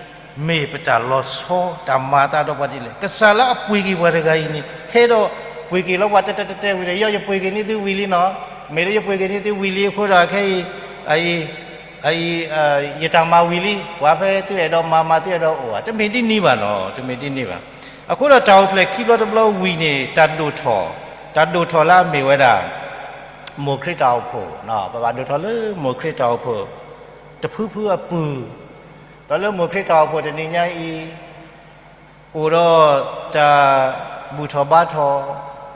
မ့ၢ်ပတၢ်လီၤဆီ တၢ်မၤအသးဒီးပှၤဒ်လဲၣ်. ကစၢ်လၢအပှ့ၤက့ၤပှၤတဂၤအံၤန့ၣ် ဟဲဒီးပှ့ၤက့ၤလီၤပှၤတဲတဲတဲတဲဝံၤဒီး ယီၤယပှ့ၤက့ၤန့ၢ်သုဝံၤလံနီၤ, မ့ၢ်လၢယပှ့ၤက့ၤန့ၢ်သုဝံၤလံအဃိဒီးခဲအံၤ အံၤ ယတၢ်မၤဝံၤလံ, ပှၤဖဲသုအဲၣ်ဒိးမၤမၤသုအဲၣ်ဒိးအိၣ်ဧါ, တမ့ၢ်ဒ်န့ၣ်ဘၣ်နီၤ, တမ့ၢ်ဒ်န့ၣ်ဘၣ်. အဃိဒီးတၢ်အိၣ်ဖျဲၣ်ခံဘျီတဘျီဝံၤန့ၣ် တၢ်ဒိၣ်ထီၣ်, တၢ်ဒိၣ်ထီၣ်လၢအမ့ၢ်ဝဲဒၣ် မိၢ်ခရံာ်တၢ်အိၣ်ဖှိၣ်, ပဘၣ်ဒိၣ်ထီၣ်လၢမိၢ်ခရံာ်တၢ်အိၣ်ဖှိၣ် တဖုဖုအပူၤ, ဒီးလၢမိၢ်ခရံာ်တၢ်အိၣ်ဖှိၣ်တနံၤညါအံၤ အိၣ်ဒီးတၢ်ဘူၣ်ထီၣ်ဘါထီၣ်,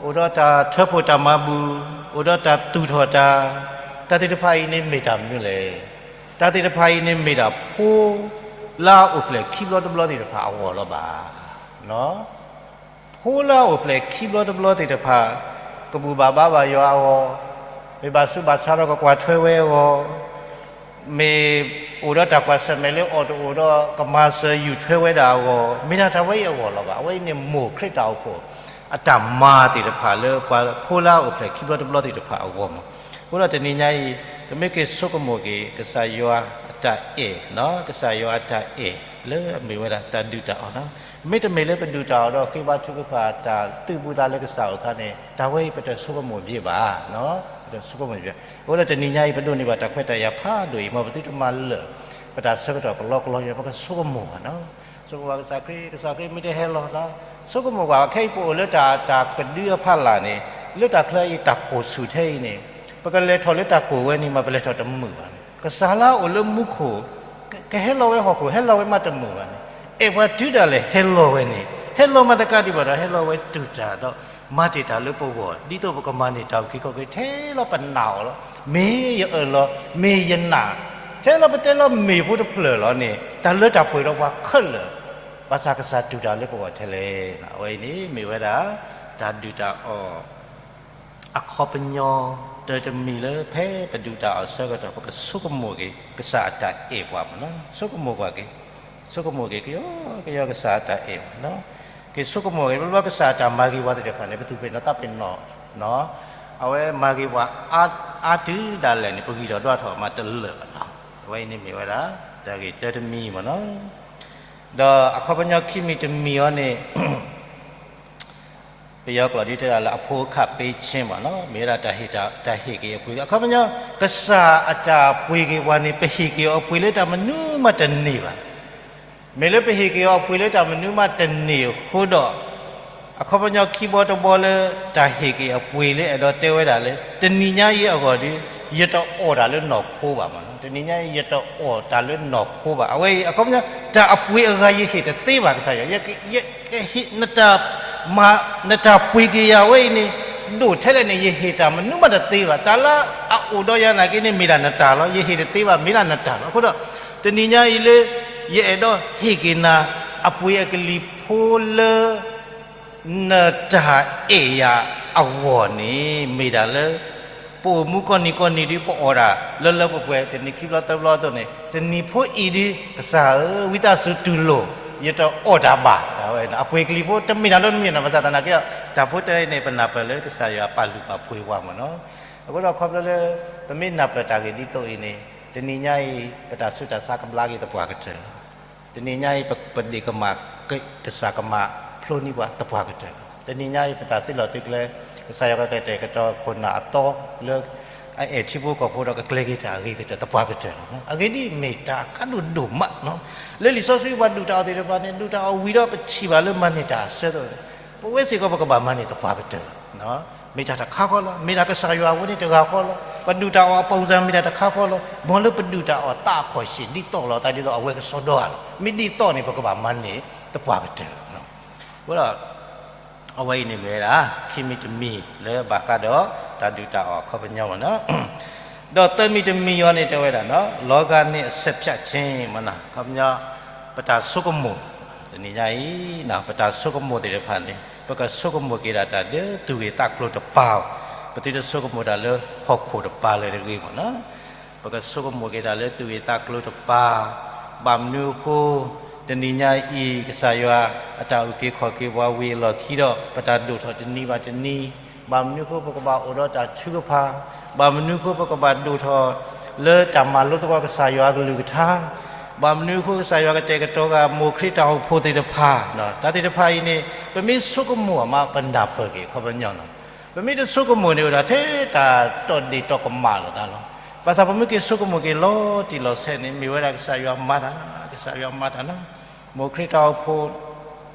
အိၣ်ဒီးတၢ်ထၢဖှိၣ်တၢ်မၤဘူၣ်, အိၣ်ဒီးတၢ်သူၣ်ထီၣ်တၢ်, တၢ်သ့ၣ်တဖၣ်အံၤန့ၣ်မ့ၢ်တၢ်မနုၤလဲၣ်. တၢ်သ့ၣ်တဖၣ်အံၤန့ၣ်မ့ၢ်ဒၣ်ဖိ လၢအအိၣ်ဖျဲၣ်ခံဘျီတဘျီသ့ၣ်တဖၣ်အဂီၢ်လီၤဘၣ်. ဖိလၢအအိၣ်ဖျဲၣ်ခံဘျီတဘျီသ့ၣ်တဖၣ် ကဘူၣ်ဘၣ်ဘါဘၣ်ယွၤအဂီၢ်, မ့ၢ်ဘၣ်ဆူးဘၣ်ဆါဒီးကကွၢ်ထွဲဝဲအဂီၢ်, မ့ၢ်အိၣ်ဒီးတၢ်ကွၢ်ဆၢၣ်မဲာ်လၢအီၣ်တအိၣ်ဒီးကမၤစၢၤယူၢ်ထွဲဝဲဒၣ်အဂီၢ်, မ့ၢ်ဒၣ်တၢ်ဝဲအံၤအဂီၢ်လီၤဘၣ်. အဝဲအံၤန့ၣ်မိၢ်ခရံာ်တၢ်အိၣ်ဖှိၣ် အတၢ်မၤသ့ၣ်တဖၣ်လၢပှၤဖိလၢအအိၣ်ဖျဲၣ်ခံဘျီတဘျီသ့ၣ်တဖၣ်အဂီၢ်မး. အဃိဒီးတနံၤညါအံၤ ပမ့ၢ်က့ၤဆိကမိၣ်က့ၤ ကစၢ်ယွၤအတၢ်အဲၣ်, ကစၢ်ယွၤအတၢ်အဲၣ်လၢအမ့ၢ်ဝဲဒၣ်တၢ်ဒုၣ်တၢ်အီၣ်, မ့တမ့ၢ်လၢပဒုၣ်တၢ်အီၣ်ဒီးဃ့ဘါထုကဖၣ်တၢ်သူၣ်ဘူၣ်သးလၢကစၢ်အအိၣ်အခါန့ၣ် တၢ်ဝဲအံၤပတဆိကမိၣ်ဘၣ်, ပတဆိကမိၣ်ဘၣ်. အဃိဒီးတနံၤညါအံၤပဒိးန့ၢ်ဘၣ်တၢ်ခွဲးတၢ်ယာ်ဖးဒိၣ်အံၤ မ်ပသုတမၤလၢာ် ပတၢ်ဆၢကတီၢ်ကလီကလီယဲ ပကဆိကမိၣ်ဘၣ်နီၤ. ဆိကမိၣ်ဘၣ်ကစၢ်ခရံာ်, ကစၢ်ခရံာ်မ့ၢ်တဟဲလီၤနီၤ, ဆိကမိၣ်ကွၢ် ခဲအံၤပအိၣ်လၢတၢ်ကဒုအဖီလာ်န့ၣ်, လၢတၢ်ချၢအံၤတၢ်ကိၢ်ဆူၣ်ထဲအံၤန့ၣ်, ပကလဲၤထီၣ်လၢတၢ်ကိၢ်ဝဲန့ၣ် မ့ၢ်ပလဲၤထီၣ်တမုာ်ဘၣ်န့ၣ်, ကစၢ်လၢအအိၣ်လၢမူခိၣ် ကဟဲလီၤဝဲဟီၣ်ခိၣ် ဟဲလီၤဝဲမးတမုာ်ဘၣ်န့ၣ်, အဲၣ်ပှၤတုၤဒၣ်လဲာ်ဟဲလီၤဝဲန့ၣ်, ဟဲလီၤမးတကးဒံးဘၣ်ဒီး ဟဲလီၤဝဲတူၢ်တၢ်ဒီး မၤတ့ၢ်တၢ်လၢပဂီၢ် ဒ်သိးပကမၤန့ၢ်တၢ်အုၣ်က့ၤခီၣ်က့ၤထဲလီၤပနာ်အီၤလီၤ. မ့ၢ်ယအၢၣ်လီၤ, မ့ၢ်ယနာ်, ထဲလီၤပတဲလီၤမ့ၢ်ဖိတဖျၢၣ်လီၤန့ၣ် တၢ်လၢတၢ်ပှဲၤဒီးပှၤခဲလၢာ်, ဘၣ်ဆၣ်ကစၢ်တူၢ်တၢ်လၢပဂီၢ်ထဲလဲၣ်. အဝဲအံၤန့ၣ် မ့ၢ်ဝဲဒၣ် တၢ်ဒုၣ်တၢ်အီၣ် အခီပညီ တၢတမံၤလၢဖဲပဒုၣ်တၢ်အီၣ်ဆၢကတီၢ် ပကဆိကမိၣ်က့ၤ ကစၢ်အတၢ်အဲၣ်ပှၤမးနီၤ. ဆိကမိၣ်ကွၢ်က့ၤ, ဆိကမိၣ်က့ၤ ကယီကယီကစၢ်အတၢ်အဲၣ်ပှၤနီၤ. က့ၤဆိကမိၣ်က့ၤ ဘျီဘျီကစၢ်အတၢ်မၤဂ့ၤပှၤသ့ၣ်တဖၣ်န့ၣ် ပသူၣ်ပ့ၤနီၣ်သးပ့ၤနီၣ်, အဝဲမၤဂ့ၤပှၤအါ အါတုၤဒၣ်လဲာ်န့ၣ် ပဂံၢ်ထီၣ်ဒွးထီၣ်မးတလၢာ်ဘၣ်နီၤ. အဝဲအံၤန့ၣ်မ့ၢ်ဝဲဒၣ် တၢ်ဂ့ၢ်တၢတမံၤမ့ၢ်နီၤ. ဒီးအခီပညီခံမံၤတမံၤအံၤန့ၣ် ပယီၤကျိာ်ဒ်တဲဒၣ်လၢ အဖိအခပ်ပေးခြင်း မ့ၢ်နီၤ, မ့ၢ်ဝဲဒၣ်တၢ်ဟ့ၣ်က့ၤအပှ့ၤ. အခီပညီ ကစၢ်အတၢ်ပှ့ၤက့ၤပှၤန့ၣ် ပဟ့ၣ်က့ၤအီၤအပှ့ၤလၢတၢ်မနုၤမးတန့ၢ်ဘၣ်. မ့ၢ်လၢပဟ့ၣ်က့ၤအီၤအပှ့ၤလၢတၢ်မနုၤမးတန့ၢ်အဃိဒီး အခီပညီခံဘီတဘီလၢ တၢ်ဟ့ၣ်က့ၤအပှ့ၤလၢအဲၣ်ဒိးတဲဝဲဒၣ်လၢ တနံၤညါအံၤအဂီၢ်ဒီး ယတအီၣ်တၢ်လၢနီၢ်ခိဘၣ်မ့ၢ်နီၤ, တနံၤညါအံၤယတအီၣ်တၢ်လၢနီၢ်ခိဘၣ်. အဝဲအံၤ အခီပညီ တၢ်အပှ့ၤအဂၤယဟ့ၣ်တသ့ဘၣ်ကစၢ်ယွၤ, ယ နတၢ်ပှ့ၤက့ၤယၤဝဲအံၤန့ၣ် ဒိၣ်ထဲလဲၣ်န့ၣ် ယဟ့ၣ်တၢ်မနုၤမးတသ့ဘၣ်. တၢ်လၢအအိၣ်ဒီးယၤနာ်က့န့ၣ် မ့ၢ်ဒၣ်နတၢ်လီၤ. ယဟ့ၣ်တသ့ဘၣ် မ့ၢ်ဒၣ်နတၢ်လီၤ. အဃိဒီး တနံၤညါအံၤလၢ ယအဲၣ်ဒိးဟ့ၣ်က့ၤနၤ အပှ့ၤအကလံၤဖိလၢ နတၢ်အဲၣ်ယၤအဂီၢ်န့ၣ် မ့ၢ်ဒၣ်လၢ ပအိၣ်မူကိးနံၤကိးနံၤဒ်ပအီၣ်တၢ် လၢလၢပှဲၤပှဲၤ တနံၤခံဘျီသၢဘျီအသိးန့ၣ် တနံၤဖိအံၤဒ် ကစၢ်ဧၢ ဝံသးစူၤတူၢ်လိာ် ယတအီၣ်တၢ်ဘၣ်. အဝဲအံၤ အပှ့ၤကလံၤဖိ တမ့ၢ်တၢ်နီတမံၤနီၤ, ဘၣ်ဆၣ်သနာ်က့ဒီး တၢ်ဖိတၢ်အံၤန့ၣ် ပနၢ်ပၢၢ်လၢကစၢ်ယွၤပာ်လုၢ်ပာ်ပှ့ၤပှၤမ့ၢ်နီၤ. အဃိဒီးခီဖျိလၢ ပမ့ၢ်နၢ်ပၢၢ်တၢ်ဂ့ၢ်ဒ်သိးအံၤန့ၣ် တနံၤညါအံၤ ပတၢ်ဆူးတၢ်ဆါကဘျါက့ၤသပှၢ်ကတၢၢ်လီၤ. တနံၤညါအံၤ ပဒ့ၣ်ကမၣ် ကစၢ်ကမၣ်ဖျိန့ၢ်ပှၤသပှၢ်ကတၢၢ်လီၤ. တနံၤညါအံၤ ပတၢ်သုးလီၢ်သုးကျဲ ကစၢ်ယွၤကကတဲာ်ကတီၤခိၣ်နၢ်အသီလၢ အအဲၣ်ထံဖိကီၢ်ဖိဒီးကကျဲၤက့ၤတၢ်အဂ့ၤကတၢၢ်သပှၢ်ကတၢၢ်လီၤ. အဂ့ၢ်ဒ်အံၤ မ့ၢ်တၢ်အကါဒိၣ်ဒိၣ်မးနီၤ. လၢလံာ်စီဆှံပှၤဒုၣ်တၢ်အီၣ်သ့ၣ်တဖၣ်န့ၣ် ဒုၣ်တၢ်အီၣ်ဝံၤဒီးပထံၣ်ဘၣ်လၢမၤန့ၢ်တၢ်အဆၢကတီၢ်န့ၣ် ပဝဲစ့ၢ်ကီးပကဘၣ်မၤန့ၢ်သပှၢ်ကတၢၢ်လီၤ. မ့ၢ်တၢ်တခါဃီလီၤ. မ့ၢ်ဒၣ်ကစၢ်ယွၤအဝဲန့ၣ်တဂၤဃီလီၤ. ပဒုၣ်တၢ်အီၣ်အပူၤစၢၤမ့ၢ်တၢ်တခါဃီလီၤ. မ်လၢပဒုၣ်တၢ်အီၣ်သးအခီၣ်ရှ့ၣ်ဒ်သိးလိာ်သးဒ်သိးအဝဲကစီဒီဧါလီၤ. မ့ၢ်ဒ်သိးန့ၣ် ပကဘၣ်မၤန့ၢ်သပှၢ်ကတၢၢ်လီၤ. အဃိဒီး အဝဲအံၤန့ၣ်မ့ၢ်ဝဲဒၣ် ခံမံၤတမံၤလၢဘၣ်ဃးဒီးတၢ်ဒုၣ်တၢ်အီၣ်အခီပညီမ့ၢ်နီၤ. ဒီးသၢမံၤတမံၤအံၤန့ၣ် တဲဝဲဒၣ်နီၤ လီၤဂာ်န့ၣ်အစဲးဖၠးဆ့ၣ်မ့ၢ်နီၤ. အခီပညီ ပတၢ်ဆိကမိၣ် တနံၤညါအံၤ ပတၢ်ဆိကမိၣ်သ့ၣ်တဖၣ်န့ၣ် ပကဆိကမိၣ်က့ၤဒၣ်တၢ်လၢသူၣ်ဂ့ၢ်သးကျိၤတပၤ, ပသုတဆိကမိၣ်တၢ်လၢဟီၣ်ခိၣ်တပၤလၢၤတဂ့ၤမ့ၢ်နီၤ. ပကဆိကမိၣ်က့ၤတၢ်လၢသူၣ်ဂ့ၢ်သးကျိၤတပၤ, ဘၣ်မနုၤအဃိ တနံၤညါအံၤ ကစၢ်ယွၤအတၢ်အုၣ်က့ၤခီၣ်က့ၤပှၤဝံၤအလီၢ်ခံဒီး ပတၢ်ဒိၣ်ထီၣ်တနံၤဘၣ်တနံၤ, ဘၣ်မနုၤအဃိပကဘၣ်အိၣ်ဒီးတၢ်ထုကဖၣ်, ဘၣ်မနုၤအဃိပကဘၣ်ဒိၣ်ထီၣ်လၢတၢ်မၤလိသကိးကစၢ်ယွၤအကလုၢ်ကထါ, ဘၣ်မနုၤအဃိကစၢ်ယွၤကတဲာ်ကတီၤဃာ်မိၢ်ခရံာ်တၢ်အိၣ်ဖှိၣ်သ့ၣ်တဖၣ်, တၢ်သ့ၣ်တဖၣ်အံၤန့ၣ် ပမ့ၢ်ဆိကမိၣ်အီၤမး ပနၢ်ပၢၢ်က့ၤအခီပညီလီၤ. ပမ့ၢ်တဆိကမိၣ်န့ၣ်အိၣ်ဒၣ်ထဲတၢ်တီၢ်ဒ့ၣ်တီၢ်ကမၣ်လိာ်သးလီၤ. ဘၣ်ဆၣ်ပမ့ၢ်က့ၤဆိကမိၣ်က့ၤလီၤတံၢ်လီၤဆဲးန့ၣ် မ့ၢ်ဝဲဒၣ်ကစၢ်ယွၤမၤတၢ်, ကစၢ်ယွၤမၤတၢ်နီၤ. မိၢ်ခရံာ်တၢ်အိၣ်ဖှိၣ်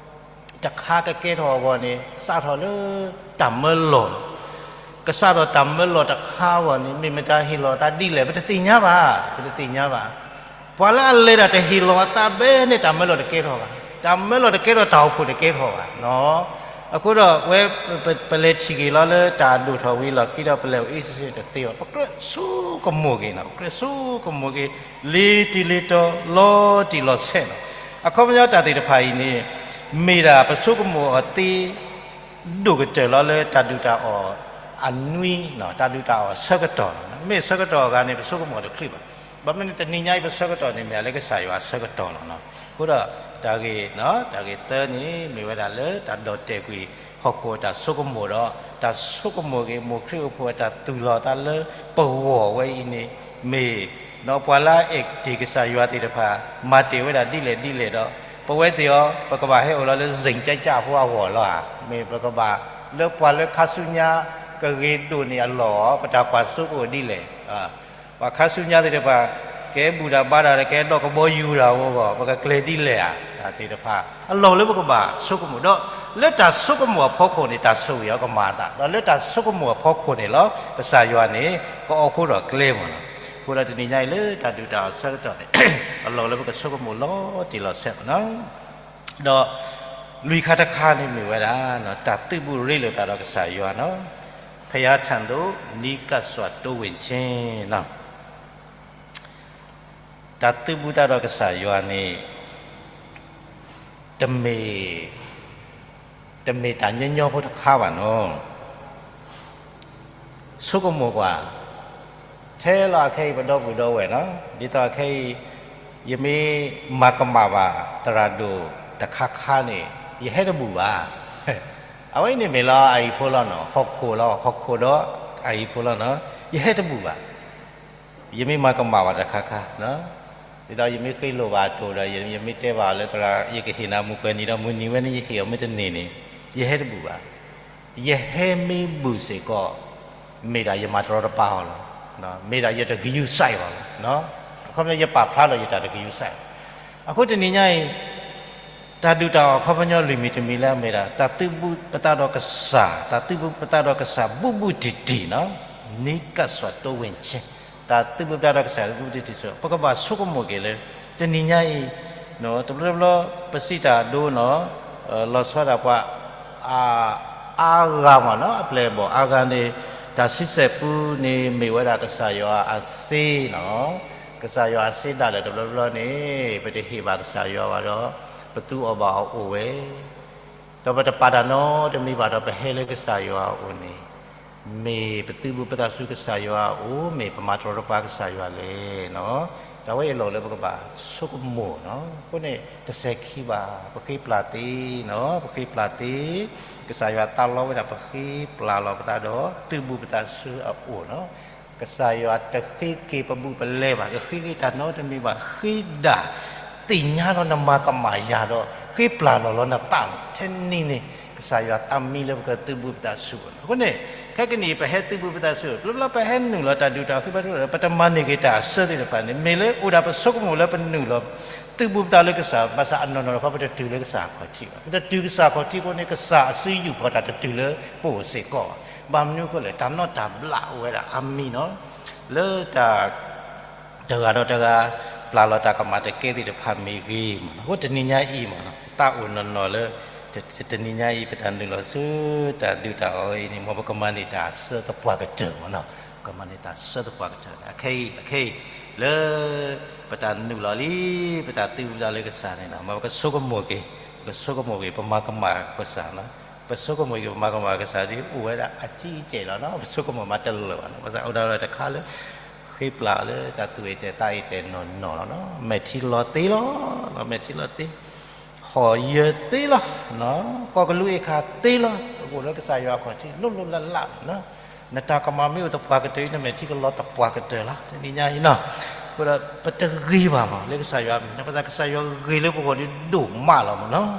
တခါကကဲထီၣ်အဂီၢ်န့ၣ် စးထီၣ်လၢတၢ်မၢလီၢ်လီၤ. ကစးထီၣ်တၢ်မၢလီၢ်တခါအဂီၢ်န့ၣ် မ့ၢ်မတၤဟ့ၣ်လီၤအသးဒ်လဲၣ် ပတသ့ၣ်ညါဘၣ်, ပတသ့ၣ်ညါဘၣ်. ပှၤလၢအလဲၤတၢ်တဟ့ၣ်လီၤအသးဘၣ်န့ၣ် တၢ်မၢလီၢ်တကဲထီၣ်ဘၣ်, တၢ်မၢလီၢ်တကဲထီၣ် တၢ်အိၣ်ဖှိၣ်တကဲထီၣ်ဘၣ်နီၤ. အဃိဒီးဝဲ ပလဲၤထံၣ်က့ၤလီၤလၢတၢ်ဒိၣ်ထီၣ်ဝံၤလီၢ်ခံဒီး ပလဲၤအိၣ်အ့စ့ၣ်တသ့ဘၣ်. ပကြၢးဆိကမိၣ်က့ၤနီၤ, ပကြၢးဆိကမိၣ်က့ၤ လံၤတံၢ်လံၤတီၤ လီၤတံၢ်လီၤဆဲးလီၤ. အခီပညီတၢ်သ့ၣ်တဖၣ်အံၤန့ၣ် မ့ၢ်ဒၣ်ပဆိကမိၣ်အီၤသ့ ဒိၣ်ကတၢၢ်လီၤလၢတၢ်ဒုၣ်တၢ်အီၣ်အနွံ, တၢ်ဒုၣ်တၢ်အီၣ်အဆၢကတီၢ်, မ့ၢ်ဆၢကတီၢ်အဂၤန့ၣ် ပဆိကမိၣ်တချုးဘၣ်. ဘၣ်မနုၤန့ၣ် တနံၤညါအံၤပဆၢကတီၢ်န့ၣ် မ့ၢ်လၢကစၢ်ယွၤအဆၢကတီၢ်လီၤနီၤ. အဃိဒီးတၢ်ဂ့ၢ်, တၢ်ဂ့ၢ်သၢန့ၣ် မ့ၢ်ဝဲဒၣ်လၢတၢ်ဒီၣ်တဲာ်ကွံာ်ဟီၣ်ခိၣ်အတၢ်ဆိကမိၣ်ဒီး တၢ်ဆိကမိၣ်က့ၤမိၢ်ခရံာ်အိၣ်ဖှိၣ်အတၢ်သူၣ်လီၤသးလၢပဂီၢ်ဝဲအံၤန့ၣ် မ့ၢ် ပှၤလၢအအဲၣ်တ့ၢ်ကစၢ်ယွၤသ့ၣ်တဖၣ် မၤတ့ၢ်ဝဲဒၣ်ဒ်လဲၣ်ဒ်လဲၣ်ဒီး ပဝဲသ့ၣ်အီၤ ပကဘၣ်ဟဲအိၣ်လီၤလၢ စ့ၣ်ကၠၢကၠၢ အဖိအဂီၢ်လီၤဧါ. မ့ၢ်ပကဘၣ်လၢပှၤလၢခါဆူညါကဂ့ၤဒိၣ်န့ၢ်အလီၢ်အီၤ ပတၢ်ကွၢ်စိကအိၣ်ဒ်လဲၣ်. ပှၤခါဆူညါသ့ၣ်တဖၣ် ကဲဘူၣ်တၢ်ဘါတၢ်ဒီး ကဲဒီးကဘီယူၤတၢ်အဂီၢ် ပကကျဲၤဒ်လဲၣ်ဧါ. တၢ်သ့ၣ်တဖၣ် အလီၢ်လၢပကဘၣ်ဆိကမိၣ်ဒီး လၢတၢ်ဆိကမိၣ်အဖီခိၣ်န့ၣ် တၢ်ဆိၣ်ဂ့ၤအီၤကမၤအသး ဒီးလၢတၢ်ဆိကမိၣ်အဖီခိၣ်န့ၣ်လီၤ ကစၢ်ယွၤန့ၣ် ကအိးထီၣ်ကျဲမ့ၢ်နီၤ. အဃိဒီးတနံၤညါအံၤလၢတၢ်ဒုၣ်တၢ်အီၣ်ဆၢကတီၢ်န့ၣ် အလီၢ်လၢပကဆိကမိၣ်လီၤတံၢ်လီၤဆဲးမ့ၢ်နီၤ. ဒီးလွံၢ်ခါတခါန့ၣ်မ့ၢ်ဝဲဒၣ် တၢ်သုးဘူးရ့လိာ်သးဒီးကစၢ်ယွၤနီၤ. ဖယါထၣ်ဒိၣ်နံကစၢ်တိဝ့ၢ်ဆ့နီၤ. တၢ်သုးဘူးသးဒီးကစၢ်ယွၤန့ၣ် တမ့ၢ် တမ့ၢ်တၢ်ညီညီဖိတခါဘၣ်နီၤ. ဆိကမိၣ်ကွၢ် ထဲလီၤအခဲအံၤပဒီပုၢ်ဒီဝဲၢ်နီၤ, ဒ်သိးအခဲအံၤ ယမ့ၢ်မၤကမၣ်ဘၣ်သရၣ်ဒိၣ်တခါခါန့ၣ် ယဟဲတဘူၣ်ဘၣ်. အဝဲအံၤန့ၣ်မ့ၢ်လီၤအအံၤဖိလီၤနီၤ, ဟီၣ်ခိၣ်လီၤ, ဟီၣ်ခိၣ်ဒီးအအံၤဖိလီၤနီၤ. ယဟဲတဘူၣ်ဘၣ်. ယမ့ၢ်မၤကမၣ်ဘၣ်တခါခါ, ဒ်သိးယမ့ၢ်ဃ့လိာ်ဘၣ်အတိၢ်ဒီး ယမ့ၢ်တဲဘၣ်အီၤလၢသရၣ် ယကဟ့ၣ်နၤမုၢ်ပှဲၤနံၤဒီး မုၢ်နံၤဝဲန့ၣ် ယဟ့ၣ်အီၤမ့ၢ်တန့ၢ်န့ၣ် ယဟဲတဘူၣ်ဘၣ်. ယဟဲမ့ၢ်ဘူၣ်စ့ၢ်ကီး မ့ၢ်ဒၣ်ယမၤတရီတပါအီၤလီၤ. မ့ၢ်ဒၣ်ယတဂံၢ်စၢ်အီၤလီၤ. အခီပညီယပာ်ဖျါလီၤယတၢ်တဂံၢ်စၢ်အီၤ. အဃိတနံၤညါအံၤ တၢ်ဒုၣ်တၢ်အီၣ်အခီပညီလွံၢ်မံၤတမံၤလၢအမ့ၢ်ဒၣ် တၢ်သုးဘူးပသးဒီးကစၢ်, တၢ်သုးဘူးပသးဒီးကစၢ်ဘူးဘူးတံၢ်တံၢ်နီၤ, နံကၣ်စွၣ်တိဝ့ၢ်ဆ့, တၢ်သုးဘူးပသးဒီးကစၢ်ဘူးဘူးတံၢ်တံၢ်စ့ၢ်ကီး ပကဘၣ်ဆိကမိၣ်က့ၤလၢ တနံၤညါအံၤ တဘျီတဘျီ ပစံးတၢ်အဒိနီၤ, လီၤဆီဒၣ်ပှၤ အါဂၤမးနီၤ, အပျဲၢ်အဘီၣ်အါဂၤန့ၣ် တၢ်ဆံဆဲၣ်ပူန့ၣ် မ့ၢ်ဝဲဒၣ်ကစၢ်ယွၤအစ့နီၤ, ကစၢ်ယွၤအစ့ဒၣ်လဲာ်တဘျီတဘျီန့ၣ် ပတဟ့ၣ်ဘၣ်ကစၢ်ယွၤဘၣ်ဒီး ပသူအီၤဘၣ်အီၤအိၣ်ဝဲ ဒီးပတပာ်တၢ်နီတမံၤဘၣ်ဒီး ပဟဲလၢကစၢ်ယွၤအအိၣ်န့ၣ် မ့ၢ်ပသုးဘူးပသးဆူကစၢ်ယွၤအအိၣ်, မ့ၢ်ပမၤတရီတပါကစၢ်ယွၤလဲၣ်နီၤ. တၢ်ဝဲအံၤအလီၢ်လၢပကဘၣ်ဆိကမိၣ်နီၤ. အဃိန့ၣ် တစဲးခံဘၣ်, ပဃ့ပျၢ်သ့နီၤ, ပဃ့ပျၢ်သ့, ကစၢ်ယွၤသးလီဝဲဒၣ် ပဃ့ပျၢ်လီၤပသးဒီး သုးဘူးပသးဆူအအိၣ်နီၤ. ကစၢ်ယွၤတဃ့က့ၤပဘူးပလဲဘၣ်, ကဃ့က့ၤတၢ်နီတမံၤဘၣ်, ဃ့ဒၣ် သ့ၣ်ညါလီၤနမၤကမၣ်ယၤဒီး ဃ့ပျၢ်လီၤလီၤနသးန့ၣ် ထဲနံၤန့ၣ် ကစၢ်ယွၤသးမံလၢပကသုးဘူးပသးဆူအအိၣ်နီၤ. အဃိန့ၣ် ခဲကနံၣ်အံၤ ပဟဲသုးဘူးပသးဆူအအိၣ်, တဘျီဘျီပဟဲနုာ်လီၤတၢ်ဒုၣ်တၢ်အီၣ်ဃ့ဘါထုကဖၣ်ဒီး ပတမၤန့ၢ်က့ၤတၢ်အဆၢသ့ၣ်တဖၣ်န့ၣ် မ့ၢ်လၢအိၣ်ဒၣ်ပဆိကမိၣ်လၢပနုာ်လီၤ သုးဘူးပသးလၢကစၢ်, ဘၣ်ဆၣ်အနီၢ်နီၢ်တခီ ပတတုၤလၢကစၢ်အခီၣ်ထံးဘၣ်. ပတတုၤကစၢ်အခီၣ်ထံးအဃိန့ၣ် ကစၢ်အစုယူၢ်ဃီၤတၢ်တတုၤလၢပအိၣ်စ့ၢ်ကီးဘၣ်. ဘၣ်မနုၤအဃိလဲၣ်, တၢ်နီၣ်တၢ်ဘျးအိၣ်ဝဲဒၣ်အါမံၤနီၤ, လၢတၢ် တဂၤဒီးတဂၤ ပျၢ်လီၤတၢ်ကမၣ်တကဲသ့ၣ်တဖၣ်မ့ၢ်ဂ့ၤမးနီၤ, အဃိတနံၤညါအံၤမးနီၤ တၢ်အိၣ်နီၢ်နီၢ်လၢ တနံၤညါအံၤ ပတၢ်နုာ်လီၤဆူတၢ်ဒုၣ်တၢ်အီၣ်အံၤန့ၣ် မ်ပကမၤန့ၢ်တၢ်အဆၢသပှၢ်ကတၢၢ်မးနီၤ, ပကမၤန့ၢ်တၢ်ဆၢသပှၢ်ကတၢၢ်န့ၣ် အခဲအံၤ အခဲအံၤ လၢ ပတၢ်နုာ်လီၤလံ ပတၢ်သုးဘူးသးလၢကစၢ်န့ၣ်နီၤ, မ်ပကဆိကမိၣ်က့ၤ, ပကဆိကမိၣ်က့ၤ ပမၤကမၣ်ကစၢ်နီၤ, ပဆိကမိၣ်က့ၤ ပမၤကမၣ်ကစၢ်ဒ်အိၣ်ဝဲဒၣ်အကံအကဲၢ်လီၤနီၤ, ပဆိကမိၣ်မးတလၢာ်ဘၣ်နီၤ, ဘၣ်ဆၣ်အိၣ်ဒၣ်ဝဲတခါလၢ ဃ့ပျၢ်လၢတၢ်သူၣ်အ့ၣ်တဲာ်သးအ့ၣ်တဲာ်နီၢ်နီၢ်လီၤနီၤ, မဲာ်ထံလီၤသ့လီၤ, မဲာ်ထံလီၤသ့, ဟီၣ်ယၢၤသ့လီၤ, ကီၢ်ကလူးအ့ၣ်ခၣ်သ့လီၤ, ပကအိၣ်လၢကစၢ်ယွၤအခီၣ်ထံးလိၣ်လိၣ်လၢ်လၢ်လီၤနီၤ, နတၢ်ကမၣ်မ့ၢ်အိၣ်သပှၢ်ကတၢၢ်အံၤ နမဲာ်ထံကလီၤသပှၢ်ကတၢၢ်လီၤ, တနံၤညါအံၤနီၤ, အဃိဒီး ပတဂ့ၤဘၣ်မး လၢကစၢ်ယွၤအမဲာ်ညါ, ဘၣ်ဆၣ်ကစၢ်ယွၤဂ့ၤလၢပဂီၢ်ဒ်ဒိၣ်မးလီၤမးနီၤ,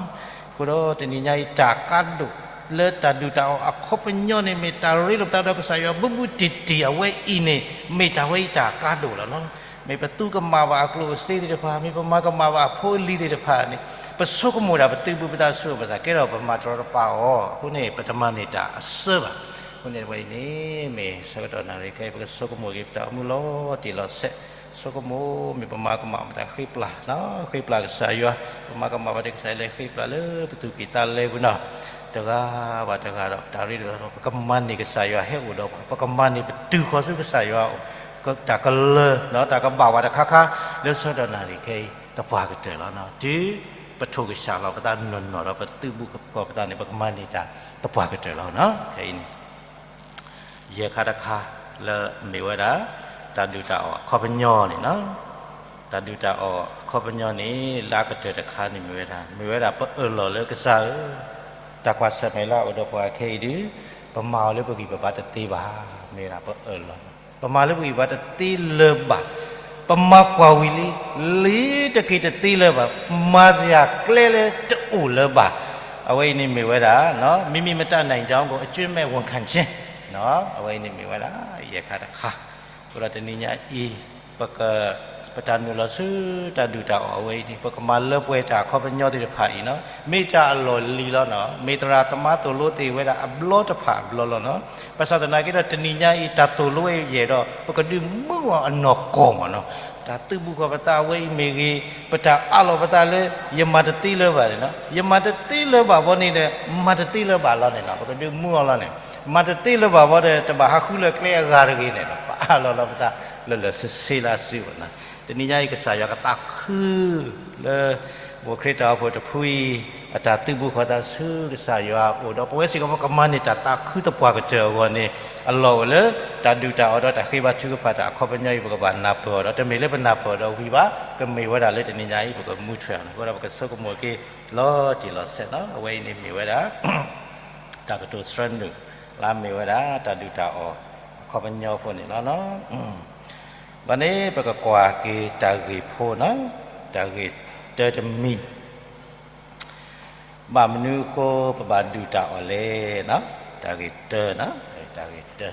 အဃိဒီးတနံၤညါအံၤ တၢ်ကါဒိၣ်လၢတၢ်ဒုၣ်တၢ်အီၣ်အခီပညီန့ၣ် မ့ၢ်တၢ်ရ့လိာ်ပသးဒီးကစၢ်ယွၤဘူးဘူးတံၢ်တံၢ်အဝဲအံၤန့ၣ် မ့ၢ်တၢ်ဝဲအံၤတၢ်ကါဒိၣ်လီၤနီၤ, မ့ၢ်ပသူကမၣ်ဘၣ်အကျိၣ်အစ့သ့ၣ်တဖၣ်, မ့ၢ်ပမၤကမၣ်ဘၣ်အဖိအလံၤသ့ၣ်တဖၣ်န့ၣ်, ပဆိကမိၣ်ဒၣ်ပသုးဘူးပသးဆူအအိၣ်, ဘၣ်ဆၣ်ကဲထီၣ်ပမၤတရီတပါအီၤအဃိန့ၣ် ပတမၤန့ၢ်တၢ်အဆၢဘၣ်, အဃိန့ၣ်ဝဲအံၤန့ၣ် မ့ၢ်ဆၢကတီၢ်နၣ်ရံၣ်ခဲအံၤ ပကဆိကမိၣ်က့ၤ ပတၢ်အိၣ်မူလီၤတံၢ်လီၤဆဲး, ဆိကမိၣ်မ့ၢ်ပမၤကမၣ်မတၤဃ့ပျၢ်, ဃ့ပျၢ်ကစၢ်ယွၤ, ပမၤကမၣ်ဘၣ်ဒီးကစၢ်ယွၤလဲၤဃ့ပျၢ်လၢပသူၣ်ကံၢ်သးလဲပူၤနီၤ, တဂၤဘၣ်တဂၤဒီး တၢ်ရ့လိာ်သးဒီး ပကမၤန့ၢ်ကစၢ်ယွၤဟဲအိၣ်ဒီးပှၤ, ပကမၤန့ၢ်ပတုၤဃီၤဆူကစၢ်ယွၤအအိၣ်, တၢ်ကလၢၤ, တၢ်ကဘၣ်ဝဲတခါခါ လၢဆၢကတီၢ်နၣ်ရံၣ်ခဲအံၤ သပှၢ်ကတၢၢ်လီၤနီၤ, တုၤပထိၣ်ကဆှီလီၤပသးနီၢ်နီၢ်ဒီး ပသုးဘူးကီၢ်ပသးန့ၣ် ပကမၤန့ၢ်တၢ်သပှၢ်ကတၢၢ်လီၤနီၤ, ခဲအံၤန့ၣ် ယဲၢ်ခါတခါလၢအမ့ၢ်ဝဲဒၣ် တၢ်ဒုၣ်တၢ်အီၣ်အခီပညီန့ၣ်နီၤ, တၢ်ဒုၣ်တၢ်အီၣ်အခီပညီန့ၣ် လၢအကတၢၢ်တခါန့ၣ်မ့ၢ်ဝဲဒၣ်, မ့ၢ်ဝဲဒၣ်ပအၢၣ်လီၤလၢကစၢ်ဧၢ, တၢ်ကွၢ်ဆၢၣ်မဲာ်လၢအအိၣ်ဒီးပှၤခဲအံၤဒုး, ပမၤအီၤလၢပဂံၢ်ပဘါတသ့ဘၣ်, မ့ၢ်ဝဲဒၣ်ပအၢၣ်လီၤ, ပမၤလၢပဂံၢ်ပဘါတသ့လၢၤဘၣ်, ပမၤကွၢ်ဝံၤလံ, လံတက့ၤတသ့လၢၤဘၣ်, မၤစ့ၢ်ကီးကျဲလၢတအိၣ်လၢၤဘၣ်, အဝဲအံၤန့ၣ်မ့ၢ်ဝဲဒၣ် မ့မ့ၢ်မတၤနၢ်ကၠီကီး အကၠ့မဲာ်ဝီၢ်ခၣ်ဆ့, အဝဲအံၤန့ၣ်မ့ၢ်ဝဲဒၣ် ယဲၢ်ခါတခါ, အဃိဒီးတနံၤညါအံၤ ပက ပတၢ်နုာ်လီၤဆူတၢ်ဒုၣ်တၢ်အီၣ်အဝဲအံၤန့ၣ် ပကမၤလၢပှဲၤတၢ်အခီပညီသ့ၣ်တဖၣ်အံၤနီၤ, မ့ၢ်တၢ်အလီၢ်လံၤလီၤနီၤ, မ့ၢ်သရၣ်သမါသိၣ်လိသ့ၣ်ဝဲဒၣ်အဘျီတဖၣ်အဘျီလီၤနီၤ, ဘၣ်ဆၣ်သနာ်က့ဒီးတနံၤညါအံၤ တၢ်သိၣ်လိဝဲယဲၢ်ဒီး ပကဒုးမူအီၤအနီၢ်ကီၢ်မးနီၤ, တၢ်သုးဘူးဃီၤပသးအဝဲအံၤမ့ၢ်ဂ့ၤ, ပတၢ်အးလီၤပသးလၢ ယမၤတသ့လၢၤဘၣ်န့ၣ်နီၤ, ယမၤတသ့လၢၤဘၣ်ဘီန့ၣ်ဒီး မၤတသ့လၢၤဘၣ်လီၤန့ၣ်နီၤ, ပကဒုးမူအီၤလီၤန့ၣ်, မၤတသ့လၢၤဘၣ်ဘီဒီး တဘၣ်ဟးဃုလၢကျဲအဂၤတဂ့ၤန့ၣ်နီၤ, ပအးလီၤလီၤပသးလၢလၢာ်ဆ့ဆ့လၢအစုပူၤနီၤ, တနံၤညါအံၤ ကစၢ်ယွၤကသးခုလၢ ပှၤခရံာ်တၢ်အိၣ်ဖှိၣ်တဖုအံၤ အတၢ်သုးဘူးဃီၤသးဆူကစၢ်ယွၤအအိၣ်ဒီး ပဝဲစ့ၢ်ကီး ပကမၤန့ၢ်တၢ်သးခုသပှၢ်ကတၢၢ်အဂီၢ်န့ၣ် အလီၢ်အိၣ်လၢတၢ်ဒုၣ်တၢ်အီၣ်ဒီးတၢ်ဃ့ဘါထုကဖၣ်တၢ်အခီပညီအံၤ ပကဘၣ်နၢ်ပၢၢ်အီၤဒီး တမ့ၢ်လၢပနၢ်ပၢၢ်အီၤဒီးဝံၤဘၣ်, ကမ့ၢ်ဝဲဒၣ်လၢတနံၤညါအံၤ ပကမူထွဲအီၤန့ၣ် အဃိဒီးပကဆိကမိၣ်က့ၤလီၤတံၢ်လီၤဆဲးနီၤ, အဝဲအံၤန့ၣ်မ့ၢ်ဝဲဒၣ် တၢ်ကတိၤဆှၢနုာ် လၢအမ့ၢ်ဝဲဒၣ်တၢ်ဒုၣ်တၢ်အီၣ် ခီပညီဖိန့ၣ်လီၤ. ဘၣ်န့ၣ် ပကကွၢ်က့ၤတၢ်ဂ့ၢ်ဖိနီၤ, တၢ်ဂ့ၢ်တၢတမံၤ, ဘၣ်မနုၤအဃိပဘၣ်ဒုးတၢ်အီၣ်လဲၣ်နီၤ, တၢ်ဂ့ၢ်တၢနီၤ, တၢ်ဂ့ၢ်တၢ,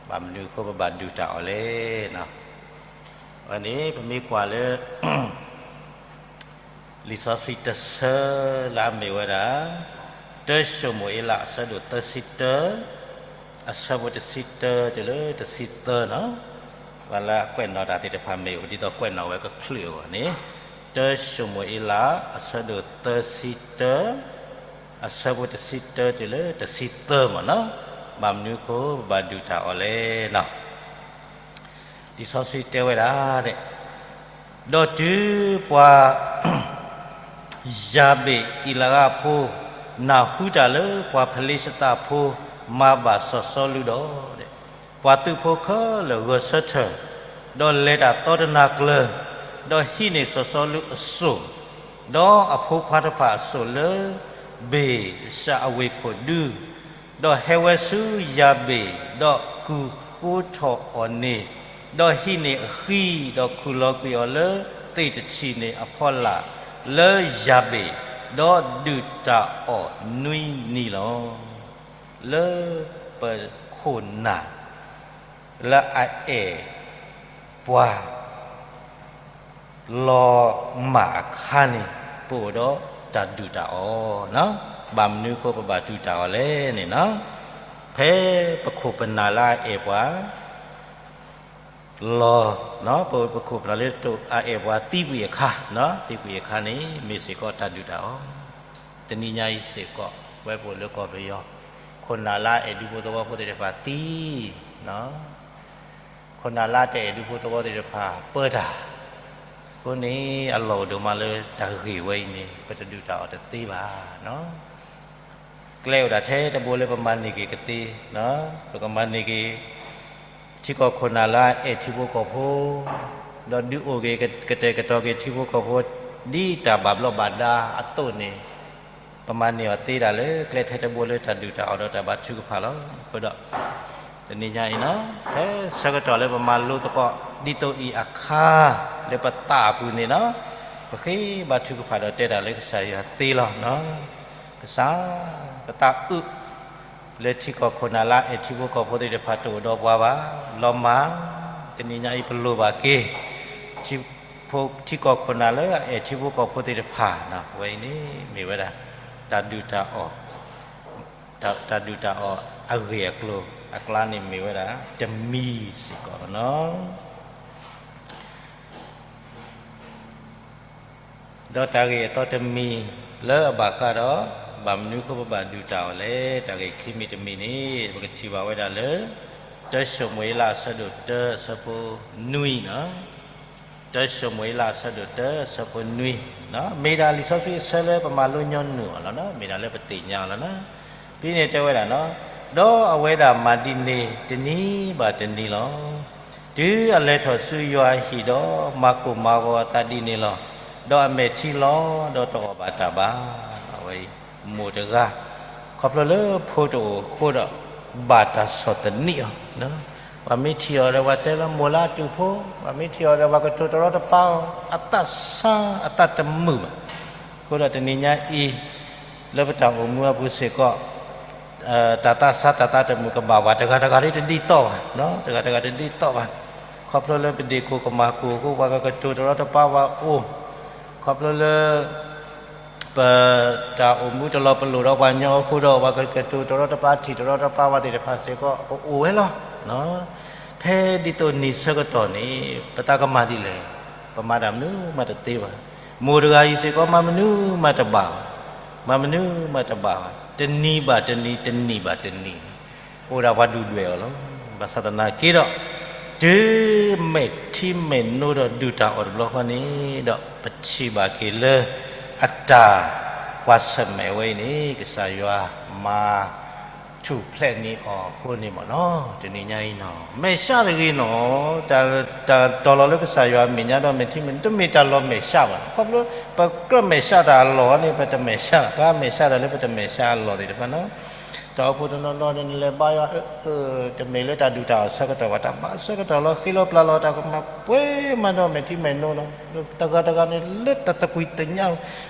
ဘၣ်မနုၤအဃိပဘၣ်ဒုးတၢ်အီၣ်လဲၣ်နီၤ. အဝဲန့ၣ် ပမ့ၢ်ကွၢ်လၢ လံာ်စီဆှံတဆၢလၢအမ့ၢ်ဝဲဒၣ် တၢၡမူၤအ့လး အဆၢဒိၣ်သၢဆံတၢ, အဆၢဖိတဆံတၢတုၤလၢတဆံသၢနီၤ, ပှၤလၢအကွဲးနီၣ်တၢ်သ့ၣ်တဖၣ်မ့ၢ်အိၣ်ဒ်သိးကွဲးနီၣ်ဝဲကချုးအဂီၢ်န့ၣ်, တၢၡမူၤအ့လး အဆၢဒိၣ်သၢဆံတၢ, အဆၢဖိတဆံတၢတုၤလၢတဆံသၢမ့ၢ်နီၤ, ဘၣ်မနုၤအဃိပဘၣ်ဒုးတၢ်အီၣ်လဲၣ်နီၤ. လံာ်စီဆှံတဲဝဲဒၣ်, ဒီးတုၤပှၤ ယၤဘ့းကံလၤဧဒ်ဖိ နၢ်ဟူတၢ်လၢပှၤဖလ့ၡသးဖိ မၤဘၣ်စီၤစီလူးဒီး, ပှၤသုးဖိခဲလၢာ်ဂဲၤဆၢထၢၣ်, ဒီးလဲၤတၢ်သီတနၤကျၢၤ, ဒီးဟံးန့ၢ်စီၤစီလူးအစိၣ်, ဒီးအဖိခွါတဖၣ်အစိၣ်လၢ ဘ့ၣ်တၡၤအဝ့ၢ်ခိၣ်ဒူ, ဒီးဟဲဝဲဆူယၤဘ့း, ဒီးကူၣ်ဃိထီၣ်အီၤန့ၣ်, ဒီးဟံးန့ၢ်အဃံ, ဒီးခူၣ်လီၤကွံာ်အီၤလၢသ့ၣ်တထံၣ်န့ၣ်အဖီလာ်လၢယၤဘ့း, ဒီးဒုးတၢ်အီၣ်နွံနံၤလီၤ. လၢပခိၣ်နၢ် လၢအအဲၣ်ပှၤ လီၤမၢ်အခါန့ၣ် ပအိၣ်ဒီးတၢ်ဒုးတၢ်အီၣ်, ဘၣ်မနုၤအဃိပဘၣ်ဒုးတၢ်အီၣ်လဲၣ်န့ၣ်နီၤ, ဖဲပခိၣ်ပနၢ်လၢအအဲၣ်ပှၤ လီၤ, ပ ပခိၣ်ပနၢ်လၢ အအဲၣ်ပှၤသံကွံာ်အခါ, သံကွံာ်အခါန့ၣ် မ့ၢ်စ့ၢ်ကီးတၢ်ဒုးတၢ်အီၣ်, တနံၤညါအံၤစ့ၢ်ကီး ဝဲပအိၣ်လၢကီၢ်ပယီၤ, ခိၣ်နၢ်လၢအအဲၣ်ဒူဖိသဝီဖိသ့ၣ်တဖၣ်သံ ခိၣ်နၢ်လၢတအဲၣ်ဒူဖိသဝီသ့ၣ်တဖၣ်ပၢတၢ်, အဃိန့ၣ် အလီၢ်အိၣ်ဒိၣ်မးလၢတၢ်ဂ့ၢ်ဝဲအံၤန့ၣ် ပတဒုးတၢ်အီၣ်တသ့ဘၣ်. ကျဲအိၣ်ဒၣ်ထဲတဘိလၢပမၤန့ၢ်က့ၤကသ့, ပကမၤန့ၢ်က့ၤ ထံကီၢ်ခိၣ်နၢ်လၢအအဲၣ်ထံဖိကီၢ်ဖိ, ဒီးဒုးအိၣ်က့ၤကတဲာ်ကတီၤက့ၤထံဖိကီၢ်ဖိ ဒ်တၢ်ဘၣ်ဘျီးဘၣ်ဒါအသိးန့ၣ်, ပမၤန့ၢ်အီၤသ့ဒၣ်လၢကျဲထဲတဘိလၢတၢ်ဒုးတၢ်အီၣ်ဒီးတၢ်ဘါထုကဖၣ်လီၤ. အဃိဒီး တနံၤညါအံၤနီၤ, ဖဲဆၢကတီၢ်လၢပမၤလိသကိးဒ်သိးအံၤအခါ လၢပသးအပူၤန့ၣ်နီၤ, ပဃ့ဘါထုကဖၣ်ဒီးတဲတၢ်လၢကစၢ်ယွၤသ့လီၤ. ကစၢ်, ပသးအုး လၢထံကီၢ်ခိၣ်နၢ်လၢအအဲၣ်ထံဖိကီၢ်ဖိသ့ၣ်တဖၣ်တအိၣ်ဒီးပှၤဘၣ်, လီၤမၢ်, တနံၤညါအံၤပလိၣ်ဘၣ်က့ၤ ထံကီၢ်ခိၣ်နၢ်လၢအအဲၣ်ထံဖိကီၢ်ဖိသ့ၣ်တဖၣ်, ဝဲအံၤန့ၣ်မ့ၢ်ဝဲဒၣ် တၢ်ဒုးတၢ်အီၣ်, တၢ်ဒုးတၢ်အီၣ်အဂ့ၢ်အကျိၤအကျါန့ၣ် မ့ၢ်ဝဲဒၣ်တမံၤစ့ၢ်ကီးလီၤနီၤ. ဒီးတၢ်ဂ့ၢ်အသီတမံၤလၢအဘၣ်ဃးဒီး ဘၣ်မနုၤအဃိပဘၣ်ဒုးတၢ်အီၣ်လဲၣ်, တၢ်ဂ့ၢ်ခံမံၤတမံၤန့ၣ် ပကထံၣ်ဘၣ်ဝဲဒၣ်လၢ တၢၡမူၤအ့လး အဆၢဒိၣ်တၢ အဆၢဖိနွံနီၤ, တၢၡမူၤအ့လး အဆၢဒိၣ်တၢ အဆၢဖိနွံ, မ့ၢ်ဒၣ်လံာ်စီဆှံအဆၢလၢပမၤလိညီနုၢ်အီၤလီၤ, မ့ၢ်ဒၣ်လၢပသ့ၣ်ညါအီၤလီၤ. ဖဲန့ၣ်တဲဝဲဒၣ်နီၤ, ဒီးအဝဲဒၣ်မၤဒ်န့ၣ်တနံၤဘၣ်တနံၤလီၤ. တုၤအလဲၤထီၣ်ဆူယွၤအဟံၣ်ဒီး မၤကိၢ်မၤဂီၤအသးဒ်န့ၣ်လီၤ. ဒီးအမဲာ်ထံလီၤ, ဒီးတအီၣ်ဘၣ်တၢ်ဘၣ်. အဝဲအံၤ မိၢ်တဂၤ ခီဖျိလၢဖိတအိၣ်အဃိဒီး ဘၣ်တၢ်ဆီၣ်သနံးအီၤ, ပှၤမ့ၢ်ထံၣ်အီၤဒီး ပှၤတဲလၢမိၢ်လၢအတူၢ်ဖိ, ပှၤမ့ၢ်ထံၣ်အီၤဒီး ပှၤကတိၤတရီတပါအီၤ, အသးဆါအသးတမုာ်ဘၣ်. အဃိဒီးတနံၤညါအံၤ လၢပတၢ်အိၣ်မူအပူၤစ့ၢ်ကီး တၢ်သးဆါတၢ်သးတမုာ်ကဘၣ်ပှၤ တဂၤတဂၤဒ်တဒ်သိးဘၣ်, တဂၤတဂၤတဒ်သိးဘၣ်. ခီဖျိလၢပဒ့ၣ်ခိၣ်ကမၤကိၢ်အဃိ ပှၤကကတိၤတရီတပါပှၤအိၣ်, ခီဖျိလၢ ပတၢ်အိၣ်မူတလီၤပလိာ်ဒီးပှၤညီအဃိဒီး ပှၤကကတိၤတရီတပါ ထံၣ်တရီတပါပှၤသ့ၣ်တဖၣ်စ့ၢ်ကီး ကအိၣ်ဝဲလီၤ. ဖဲဒ်သိးနံၤဆၢကတီၢ်န့ၣ် ပသးကမၤဒ်လဲၣ်, ပမၤတၢ်မနုၤမးတသ့ဘၣ်. မိၢ်တဂၤအံၤစ့ၢ်ကီး မၤမနုၤမးတဘၣ်ဘၣ်, မၤမနုၤမးတဘၣ်ဘၣ်. တနံၤဘၣ်တနံၤ, တနံၣ်ဘၣ်တနံၣ် အိၣ်ဒၣ်ပှၤဒုၣ်ဒွဲၣ်အီၤလီၤ. ဘၣ်ဆၣ်သနာ်က့ဒီး တုၤမဲာ်ထံမဲာ်နိဒီးဒုၣ်တၢ်အီၣ်တဘျီဃီန့ၣ်ဒီး ပထံၣ်ဘၣ်က့ၤလၢ အတၢ်ကွၢ်ဆၢၣ်မဲာ်ဝဲအံၤန့ၣ် ကစၢ်ယွၤမၤထူၣ်ဖျဲးန့ၢ်အီၤအဃိန့ၣ်မ့ၢ်နီၤ, တနံၤညါအံၤနီၤ, မဲာ်ဆှးတဂ့ၤနီၤ, တၢ်တီၤလီၤလၢကစၢ်ယွၤအမဲာ်ညါဒီး မဲာ်ထံမဲာ်နိ တမ့ၢ်တၢ်လီၤမဲာ်ဆှးဘၣ်. ခီဖျိ ပကြၢးမဲာ်ဆှးတၢ်အလီၢ်န့ၣ် ပတမဲာ်ဆှး, ပမဲာ်ဆှးတၢ်လၢပတမဲာ်ဆှးအလီၢ်သ့ၣ်တဖၣ်နီၤ. တၢ်အိၣ်ဖှိၣ်တနီၤနီၤန့ၣ် နလဲၤဘါယွၤ အၢ တမ့ၢ်လၢတၢ်ဒုၣ်တၢ်အီၣ်ဆၢကတီၢ်ဘၣ်, တၢ်ဘါဆၢကတီၢ်လီၤ ဃ့လီၤပျၢ်လီၤတၢ်ကမၣ် ပှဲၤမးဒီးမဲာ်ထံမဲာ်နိနီၤ, တဂၤတဂၤန့ၣ်လၢတၢ်သကွံၢ်သ့ၣ်ညါ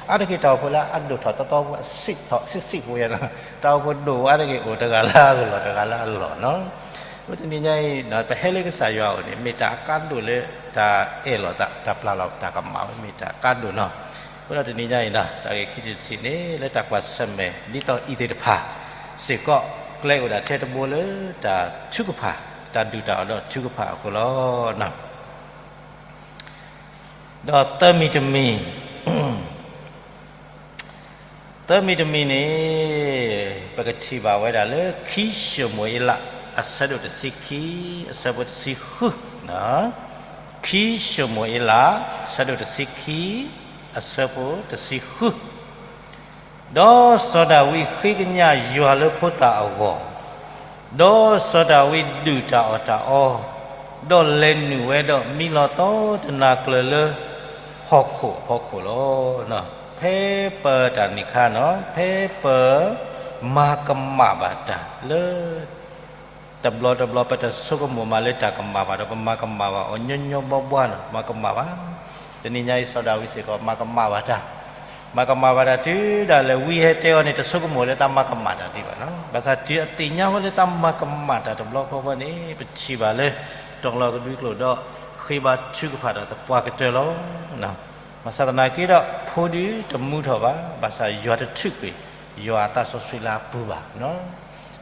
အါတက့ၢ်တၢ်အိၣ်ဖှိၣ်လၢအဒိၣ်ထီၣ်သီသီဖိ အစံးထီၣ်စံးစံးဖိယါနီၤ, တၢ်အိၣ်ဖှိၣ်ဒိၣ်အါတက့ၢ် အိၣ်တဂၤလၢအဂၢၢ်လီၤ တဂၤလၢအလီၢ်နီၤ. အဃိတနံၤညါအံၤ ပဟဲလၢကစၢ်ယွၤအအိၣ်န့ၣ် မ့ၢ်တၢ်အကါဒိၣ်လၢ တၢ်အဲၣ်လီၤသး တၢ်ပျၢ်လီၤတၢ်ကမၣ်ဝဲ မ့ၢ်တၢ်အကါဒိၣ်နီၤ. အဃိဒီးတနံၤညါအံၤနီၤ တၢ်ဂ့ၢ်ခံထံၣ်တထံၣ်န့ၣ် လၢတၢ်ကွၢ်ဆၢၣ်မဲာ် ဒ်သိးအံၤသ့ၣ်တဖၣ်စ့ၢ်ကီး ကျဲအိၣ်ဒၣ်ထဲတဘိလၢတၢ်ထုကဖၣ်, တၢ်ဒုၣ်တၢ်အီၣ်ဒီးထုကဖၣ်အဃိလီၤ. ဒီးသၢမံၤတမံၤ, သၢမံၤတမံၤန့ၣ် ပကထံၣ်ဘၣ်ဝဲဒၣ်လၢ ခံၡမူၤအ့လး အဆၢဒိၣ်တဆံခံ အဆၢဖိတဆံဃု, ခံၡမူၤအ့လး အဆၢဒိၣ်တဆံခံ အဆၢဖိတဆံဃု. ဒီးစီၤဒၤဝံးဃ့ကညးယွၤလၢဖိသၣ်အဂီၢ်, ဒီးစီၤဒၤဝံးဒုၣ်တၢ်အီၣ်တၢ်အီ, ဒီးလဲၤနုာ်ဝဲဒီးမံလီၤသီတနၤကျၢၤလၢဟီၣ်ခိၣ်အဖီခိၣ်လီၤ. ဖဲပတၢ်နံၤခါနီၤ ဖဲပမၤကမၣ်ဘၣ်တၢ်လၢ တဘျီတဘျီပတဆိကမိၣ်မးလၢတၢ်ကမၣ်ဘၣ်ဒီး ပမၤကမၣ်ဘၣ်အီၤညီညီဘှါဘှါနီၤ မၤကမၣ်ဘၣ်. တနံၤညါအံၤစီၤဒၤဝံးစ့ၢ်ကီး မၤကမၣ်ဘၣ်တၢ်, မၤကမၣ်ဘၣ်တၢ်တုၤဒၣ်လဲာ် ဝံဟဲတဲအီၤန့ၣ် တဆိကမိၣ်လၢတၢ်မၤကမၣ်တၢ်ဒံးဘၣ်နီၤ. ဘၣ်ဆၣ်တုၤအသ့ၣ်ညါဝဲလၢတၢ်မၤကမၣ်တၢ်တဘျီဃီဃီန့ၣ် ပထံၣ်ဘၣ်လၢ တီၤလီၤကဒွံကျိာ်ဒီး ဃ့ဘါထုကဖၣ်ဒီးသပှၢ်ကတၢၢ်လီၤ. ဘၣ်ဆၣ်သနာ်က့ဒီး ဖိဒုတမူထီၣ်ဘၣ်, ဘၣ်ဆၣ်ယွၤတထုးကွံာ် ယွၤအသးစီဆှံလၢအပူၤဘၣ်,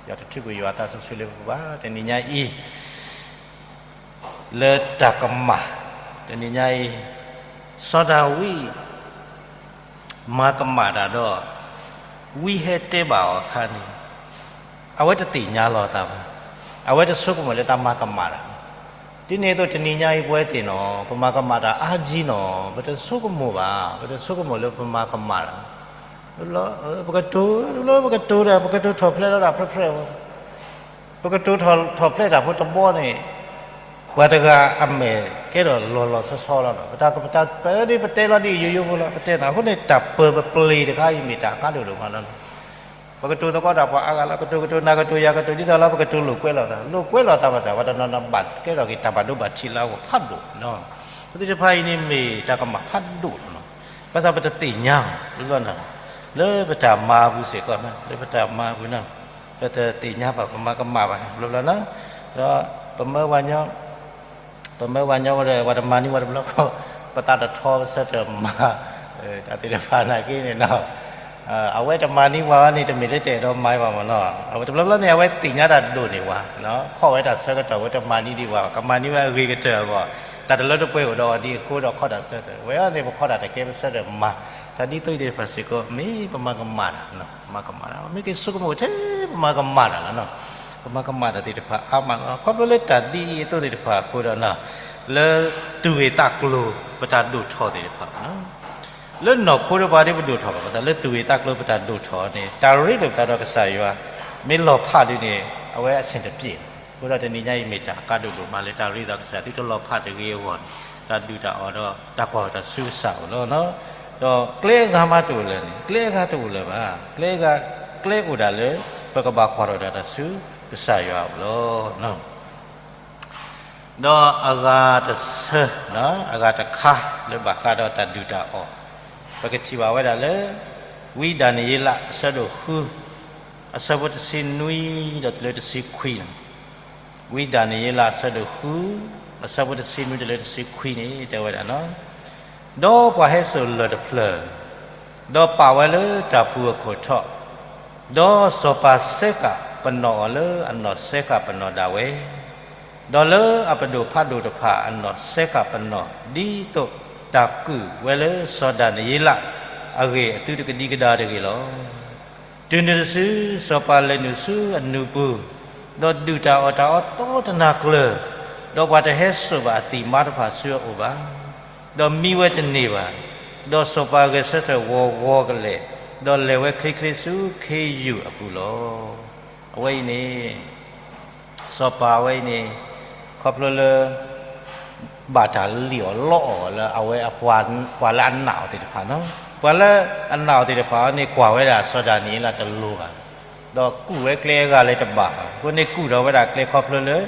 ယွၤတထုးကွံာ်ယွၤအသးစီဆှံလၢအပူၤဘၣ်. တနံၤညါအံၤ လၢတၢ်ကမၣ်, တနံၤညါအံၤ စီၤဒၤဝံး မၤကမၣ်တၢ်ဒီး ဝံဟဲတဲဘၣ်အီၤအခါန့ၣ် အဝဲတသ့ၣ်ညါလီၤအသးဘၣ်, အဝဲတဆိကမိၣ်လၢတၢ်မၤကမၣ်တၢ်. ဒ်န့ၣ်အသိးတနံၤညါအံၤပဝဲသ့ၣ်နီၤ ပမၤကမၣ်တၢ်အါကံနီၤ ပတဆိကမိၣ်ဘၣ်, ပတဆိကမိၣ်လၢပမၤကမၣ်တၢ်, ပကတိၤ, ပကတိၤတၢ် ပကတိၤထီၣ်ဖျဲးလီၤတၢ်ဖျဲးဖျဲး ပကတိၤထီၣ်ဖျဲးတၢ်ဖိတဘီန့ၣ် ပှၤတဂၤအမဲာ်ကဲထီၣ်လီၤလီၤဆီဆီလီၤ. ပတၢ်ပတၢ်ပဒ်ပတဲလီၤဒ်ယိယိဖိလီၤ ပတဲနၤအဃိန့ၣ် တၢ်ပၢၤပပျ့ၤတခါအံၤမ့ၢ်တၢ်အကါဒိၣ်ဒိၣ်မးလီၤ. ပကတိၤသကိးတၢ်ပှၤအါဂၤလီၤ ကတိၤကတိၤနၤကတိၤယၤကတိၤဒ်သိးလီၤ ပကတိၤလိာ်ကွဲလိာ်သး လိာ်ကွဲလိာ်သးဘၣ်သး ပှၤတနီၤနီၤဘၣ်ကဲထီၣ်က့ၤတၢ်ဘၣ်ဒိဘၣ်ထံးလၢအဂီၢ်ဖးဒိၣ်နီၤ. ပသ့ၣ်တဖၣ်အံၤန့ၣ်မ့ၢ်တၢ်ကမၣ်ဖးဒိၣ်လီၤနီၤ. ဘၣ်ဆၣ်ပတသ့ၣ်ညါဘၣ် ဘျီဘျီနီၤ လၢပတၢ်မၤအပူၤစ့ၢ်ကီးနီၤ လၢပတၢ်မၤအပူၤနီၤ ပတသ့ၣ်ညါဘၣ် ပမၤကမၣ်ဘၣ် ဘျီဘျီနီၤ. ဒီးပမၢဝဲညီ ပမၢဝဲညီဝဲဒီး ပှၤတမၤန့ၢ်ဝဲတဘျီဃီ ပသးတထီပဆၢထၢၣ်မၤ တၢ်သ့ၣ်တဖၣ်နာ်က့န့ၣ်နီၤ အဝဲတမၤန့ၢ်ပှၤန့ၣ် တမ့ၢ်လၢတအဲၣ်ဒိးမၤဘၣ်မ့ၢ်နီၤ အဝဲတဘျီဘျီန့ၣ် အဝဲသ့ၣ်ညါတၢ်ဒိၣ်န့ၢ်ပှၤ ခီၣ်ဝဲတၢ်ဆၢကတီၢ်ဝဲတမၤန့ၢ်ဒံးပှၤ ကမၤန့ၢ်ဝဲအဂ့ၤကတၢၢ်အဂီၢ် တၢ်တလၢတပှဲၤအိၣ်ဒီးအီၤဒံးအဃိဒီးခီၣ်တၢ်ဆၢထၢၣ် ဝဲအံၤန့ၣ် ပခီၣ်တၢ်တကဲပဆၢထၢၣ်မၤ တၢ်ဒ်သိးအံၤသ့ၣ်တဖၣ်စ့ၢ်ကီး မ့ၢ်ပမၤကမၣ်တၢ် ပမၤကမၣ်တၢ် မ့ၢ်က့ၤဆိကမိၣ်ထဲပမၤကမၣ်တၢ်လီၤနီၤ ပမၤကမၣ်တၢ်သ့ၣ်တဖၣ်အါမးလီၤ ခီဖျိလၢတၢ်ဒ်အံၤအသိးသ့ၣ်တဖၣ်အဃိဒီးနီၤ လၢသူၣ်ဂ့ၢ်သးကျိၤပတၢ်ဒိၣ်ထီၣ်သ့ၣ်တဖၣ် လၢနီၢ်ခိတပၤဒ်ပဒိၣ်ထီၣ်ဘၣ် ဘၣ်ဆၣ်လၢသူၣ်ဂ့ၢ်သးကျိၤပတၢ်ဒိၣ်ထီၣ်န့ၣ် တၢ်ရ့လိာ်ပသးဒီးကစၢ်ယွၤ မ့ၢ်လီၤဖးဒုးန့ၣ် အဝဲအဆင်တပြေလီၤ. အဃိဒီးတနံၤညါအံၤမ့ၢ်တၢ်အကါဒိၣ်ဒိၣ်မးလၢတၢ်ရ့လိာ်သးကစၢ် သုတလီၤဖးတဂ့ၤအဂီၢ်န့ၣ် တၢ်ဒုၣ်တၢ်အီၣ်ဒီးတၢ်ကွၢ်ထီၣ်တၢ်ဆူကစၢ်အအိၣ်လီၤ. ဒီးကျဲအဂၤမးတအိၣ်လၢၤန့ၣ် ကျဲအဂၤတအိၣ်လၢၤဘၣ် ကျဲအဂၤ ကျဲအိၣ်ဒၣ်လၢ ပကဘၣ်ကွၢ်ထီၣ်ဒၣ်တၢ်ဆူကစၢ်ယွၤအအိၣ်လီၤ. ဒီးအဂၤတဆၢ, အဂၤတခါလၢဘၣ်ဃးဒီးတၢ်ဒုၣ်တၢ်အီၣ်, ပကထံၣ်ဘၣ်ဝဲဒၣ်လၢ ဝံဒၤနံးယ့လး အဆၢဒိၣ်ဃု, အဆၢဖိတဆံနွံဒီးတုၤလၢတဆံခွံန့ၣ်, ဝံဒၤနံးယ့လး အဆၢဒိၣ်ဃု, အဆၢဖိတဆံနွံတုၤလၢတဆံခွံန့ၣ် တဲဝဲဒၣ်နီၤ, ဒီးပှၤဟဲစိာ်လၢၢ်တဖျၢၣ်, ဒီးပာ်ဝဲလၢတၢ်ပူၤအခိၣ်ထီၣ်, ဒီးစီၤပၤစဲဃာ်ပနီၣ်အီၤလၢအနီၢ်စဲဃာ်ပနီၣ်ဒၣ်ဝဲ, ဒီးလၢအပဒိၣ်ဖးဒိၣ်တဖၣ်အနီၢ်စဲဃာ်ပနီၣ် ဒ်သိးတၢ်ကုၢ်ဝဲလၢစီၤဒၤနံးယ့လးအဂ့ၢ်အသုတကဒံကဒါတဂ့ၤလီၤ. တုၤနုၤတစု စီၤပၤလဲၤနုာ်ဆူအနူးပူၤ, ဒီးဒုၣ်တၢ်အီၣ်တၢ်အီသီတနၤကျၢၤ, ဒီးပှၤတဟဲစိာ်ဘၣ်အသံၣ်မါတဖၣ်ဆူအအိၣ်ဘၣ်, ဒီးမံဝဲတန့ၢ်ဘၣ်, ဒီးစီၤပၤဂဲၤဆၢထၢၣ်ဂီၤဂီၤကလဲာ်, ဒီးလဲၤဝဲချ့ချ့ဆူခ့ယုၢ်အပူၤလီၤ. အဝဲအံၤန့ၣ် စီၤပၤဝဲအံၤန့ၣ် ခီဖျိလၢ ဘၣ်တၢ်လံၣ်အီၣ်လီအီၣ်လၢအဝဲအပှၤ ပှၤလၢအနာ်အီၤသ့ၣ်တဖၣ်နီၤ, ပှၤလၢအနာ်အီၤသ့ၣ်တဖၣ်န့ၣ် ကွၢ်ဝဲဒၣ်စီၤဒၤနံးယ့လးတလိၤဘၣ်, ဒီးကူၣ်ဝဲကျဲအဂၤလၢတဘၣ်ဘၣ်. အဃိန့ၣ်ကူၣ်ထီၣ်ဝဲဒၣ်ကျဲခီဖျိလၢ ဒ်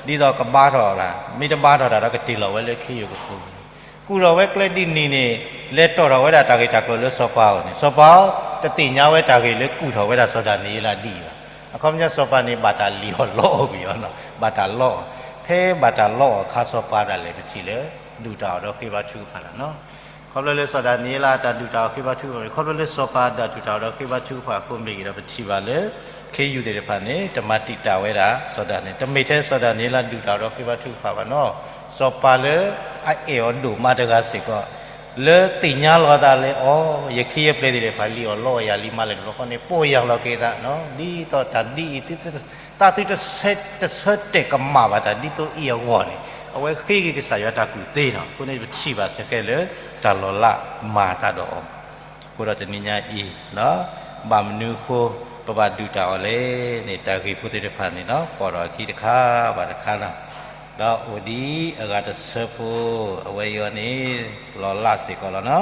သိးကဘါထီၣ်တၢ်, မ့ၢ်တဘါထီၣ်တၢ်ဒီးကတ့ၢ်လီၤဝဲလၢခ့ယုၢ်ကပူၤ. ကူၣ်ထီၣ်ဝဲကျဲဒ်န့ၣ်န့ၣ် လဲၤတီၣ်ထီၣ်ဝဲဒၣ်တၢ်ဂ့ၢ်တၢ်ကျိၤလၢစီၤပၤအအိၣ်န့ၣ် စီၤပၤတသ့ၣ်ညါဝဲတၢ်ဂ့ၢ်လၢကူၣ်ထီၣ်ဝဲဒၣ်စီၤဒၤနံးယ့လးဒ်အံၤဘၣ်. အခီပညီစီၤပၤန့ၣ် ဘၣ်တၢ်လံၣ်အီၣ်လီအီၣ်ကွံာ်အီၤ, ဘၣ်တၢ်လီအီၣ်, ဖဲဘၣ်တၢ်လီအီၣ်အခါစီၤပၤဒၣ်လဲာ်ပထံၣ်လၢ ဒုၣ်တၢ်အီၣ်ဒီးဃ့ဘါထုကဖၣ်လီၤနီၤ. ခီဖျိလၢစီၤဒၤနံးယ့လးတၢ်ဒုၣ်တၢ်အီၣ်ဃ့ဘါထုကဖၣ်, ခီဖျိလၢစီၤပၤဒၣ်ဒုၣ်တၢ်အီၣ်ဒီးဃ့ဘါထုကဖၣ်အဃိမ့ၢ်ဂ့ၤဒီးပထံၣ်ဘၣ်လၢ ခ့ယုၢ်သ့ၣ်တဖၣ်န့ၣ် တမၤတံာ်တာ်ဝဲဒၣ်စီၤဒၤနံးယ့လး, တမ့ၢ်ထဲစီၤဒၤနံးယ့လးဒုၣ်တၢ်အီၣ်ဒီးဃ့ဘါထုကဖၣ်ဘၣ်နီၤ. စီၤပၤလၢအအဲၣ်အီၤဒိၣ်မးတဂၤစ့ၢ်ကီး လၢသ့ၣ်ညါလီၤသးလၢ အိ ယခ့ယပျဲၢ်သ့ၣ်တဖၣ်လံၣ်အီၣ်လီအီၣ်ယၤလံမးလဲၣ်တဘျီဃီန့ၣ် ပီၢ်ယၢ်လီၤက့ၤသးနီၤ. ဒ်သိးတၢ်ဒ်အံၤ သးသုတဆၢ, တဆၢတဲာ်ကမၣ်ဘၣ်တၢ်ဒ်သိးအံၤအဂီၢ်န့ၣ် အဝဲဃ့က့ၤကစၢ်ယွၤတၢ်ကူၣ်သ့နီၤ. အဃိန့ၣ်ပထံၣ်ဘၣ်စ့ၢ်ကီးလၢတၢ်လီၤလးမၤအသးဒီးအီၤ. အဃိဒီးတနံၤညါအံၤ ဘၣ်မနုၤအဃိ ပဘၣ်ဒုၣ်တၢ်အီၣ်လဲၣ်န့ၣ် တၢ်ဂ့ၢ်ဖိသ့ၣ်တဖၣ်န့ၣ် ပိာ်ထီၣ်အခံတခါဘၣ်တခါနီၤ. ဒီးအိၣ်ဒ်အဂၤတဆၢဖိ အဝဲအံၤန့ၣ် လီၤလးစ့ၢ်ကီးလီၤနီ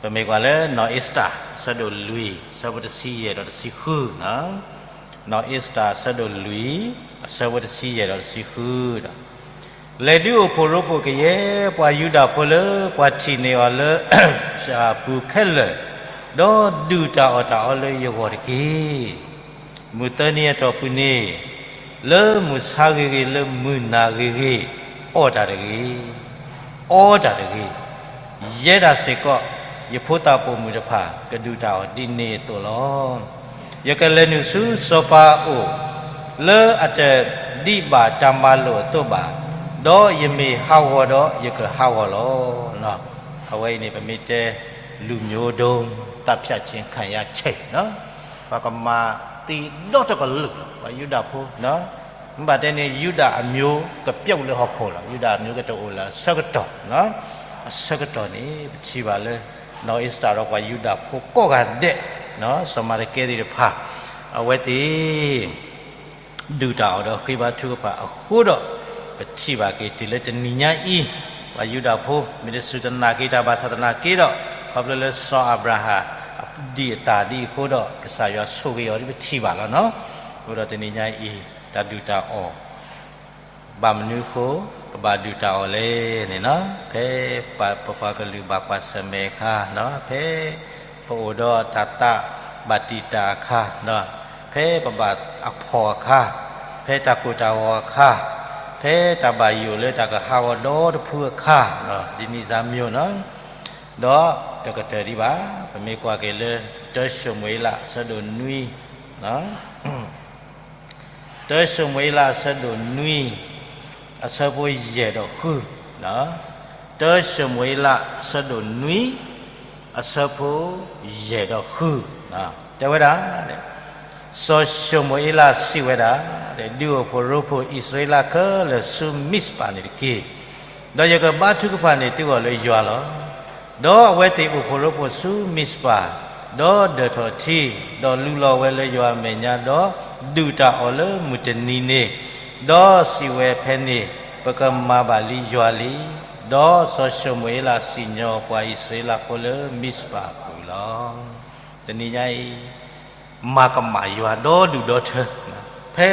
ၤ. ပမ့ၢ်ကွၢ်လၢ နီၢ်အ့စတၢ် အဆၢဒိၣ်လွံၢ် အဆၢဖိတဆံယဲၢ်ဒီးတဆံဃုနီၤ. နီၢ်အ့စတၢ် အဆၢဒိၣ်လွံၢ် အဆၢဖိတဆံယဲၢ်ဒီးတဆံဃုဒီး လဲၤဒုးအိၣ်ဖှိၣ်ရိဖှိၣ်ကယဲၢ်ပှၤယူဒၤဖိလၢပှၤထံၣ်န့ၢ်အီၤလၢ ပူၤခဲလၢာ်, ဒီးဒုၣ်တၢ်အီၣ်တၢ်အီလၢယဂီၢ်တက့ၢ်. မုၢ်သၢနံၤအတီၢ်ပူၤန့ၣ် လၢမုၢ်ဆါဂ့ၤဂ့ၤ လၢမုၢ်နၤဂ့ၤဂ့ၤ အီၣ်တၢ်တဂ့ၤ, အီတၢ်တဂ့ၤ, ယဲဒၣ်စ့ၢ်ကီး ယဖိသၣ်ပိာ်မုၣ်တဖၣ် ကဒုၣ်တၢ်အီၣ်ဒ်န့ၣ်အသိးလီၤ. ယကလဲၤနုာ်ဆူစီၤပၤအအိၣ် လၢအတဒံးဘၣ်တၢ်မၤလိာ်အသိးဘၣ်, ဒီးယမ့ၢ်ဟးဂီၤဒီးယကဟးဂီၤလီၤ. အဝဲအံၤန့ၣ် ပမ့ၢ်တဲ လူမျိုးတုံး သတ်ဖြတ်ခြင်းခံရချက်နီၤ. ပှၤကမၤသံဒီတကလုာ်လီၤ ပှၤယူဒၤဖိ, မ့ၢ်ဘၣ်တဲန့ၣ် ယူဒၤအမျိုးကပျိာက်လၢဟီၣ်ခိၣ်လီၤ. ယူဒၤအမျိုးကတအိၣ်လၢအဆၢကတီၢ်, အဆၢကတီၢ်န့ၣ် ပထံၣ်ဘၣ်လၢ နီၢ်အ့စတၢ်ဒီးပှၤယူဒၤဖိကိးဂၤဒဲး, စီၤမၤရကဲသ့ၣ်တဖၣ် အဝဲသ့ၣ် ဒုၣ်တၢ်အီၣ်ဒီးဃ့ဘါထုကဖၣ်အဃိဒီး ပထံၣ်ဘၣ်က့ၤတုၤလၢတနံၤညါအံၤ, ပှၤယူဒၤဖိ မ့ၢ်တစူၢ်တနာ်က့ၤတၢ်ဘၣ်ဆၣ်သနာ်က့ဒီး ခီဖျိလၢစီၤအၤဘြၤဟၣ် ဒံၣ်အသးဒ်အံၤအဃိဒီး ကစၢ်ယွၤဆိၣ်ဂ့ၤအီၤဒ်ပထံၣ်ဘၣ်လီၤနီၤ. အဃိဒီးတနံၤညါအံၤ တၢ်ဒုၣ်တၢ်အီၣ် ဘၣ်မနုၤအဃိ ပဘၣ်ဒုၣ်တၢ်အီၣ်လဲၣ်န့ၣ်နီၤ, ဖဲပပှၤကလုာ်ဘၣ်ကွၢ်ဆၢၣ်မဲာ်အခါ, ဖဲပအိၣ်ဒီးတၢ်သးဘၣ်တံာ်တာ်အခါ, ဖဲပဘၣ်အဖှီၣ်အခါ, ဖဲတၢ်ကိၢ်တၢ်ဂီၤအခါ, ဖဲတၢ်ဘၣ်ယိၣ်လၢတၢ်ကဟးဂီၤဒီတဖုအခါ, ဒ်န့ၣ်စ့ၢ်ကီးနီၤ, ဒီးတကတၢၢ်ဒံးဘၣ်, ပမ့ၢ်ကွၢ်က့ၤလၢ တၢၡမူၤအ့လး အဆၢဒိၣ်နွံ တၢၡမူၤအ့လး အဆၢဒိၣ်နွံ အဆၢဖိယဲၢ်ဒီးဃု, တၢၡမူၤအ့လး အဆၢဒိၣ်နွံ အဆၢဖိယဲၢ်ဒီးဃု, တဲဝဲဒၣ်, စီၤၡမူၤအ့လးစံးဝဲဒၣ်, ဒုးအိၣ်ဖှိၣ်ရိဖှိၣ်အံၣ်စရ့လးခဲလၢာ်ဆူမံးစပၤန့ၣ်တက့ၢ်. ဒီးယကဘါထုကဖၣ်န့ၢ်သုဂီၢ်လၢယွၤလီၤ. ဒီးအဝဲသ့ၣ်အိၣ်ဖှိၣ်ရိဖှိၣ်ဆူမံးစပၤ, ဒီးဒၢၣ်ထီၣ်ထံ, ဒီးလူလီၤဝဲလၢယွၤအမဲာ်ညါ, ဒီးဒုၣ်တၢ်အီၣ်လၢမုၢ်တနံၤန့ၣ်, ဒီးစံးဝဲဖဲန့ၣ်, ပကမၤဘၣ်လံယွၤလံ. ဒီးစီၤၡမူၤအ့လးစံၣ်ညီၣ်ပှၤအံၣ်စရ့လးဖိလၢမံးစပၤအပူၤလီၤ. တနံၤညါအံၤ မၤကမၣ်ယွၤဒီဒူၣ်ဒီထၢ, ဖဲ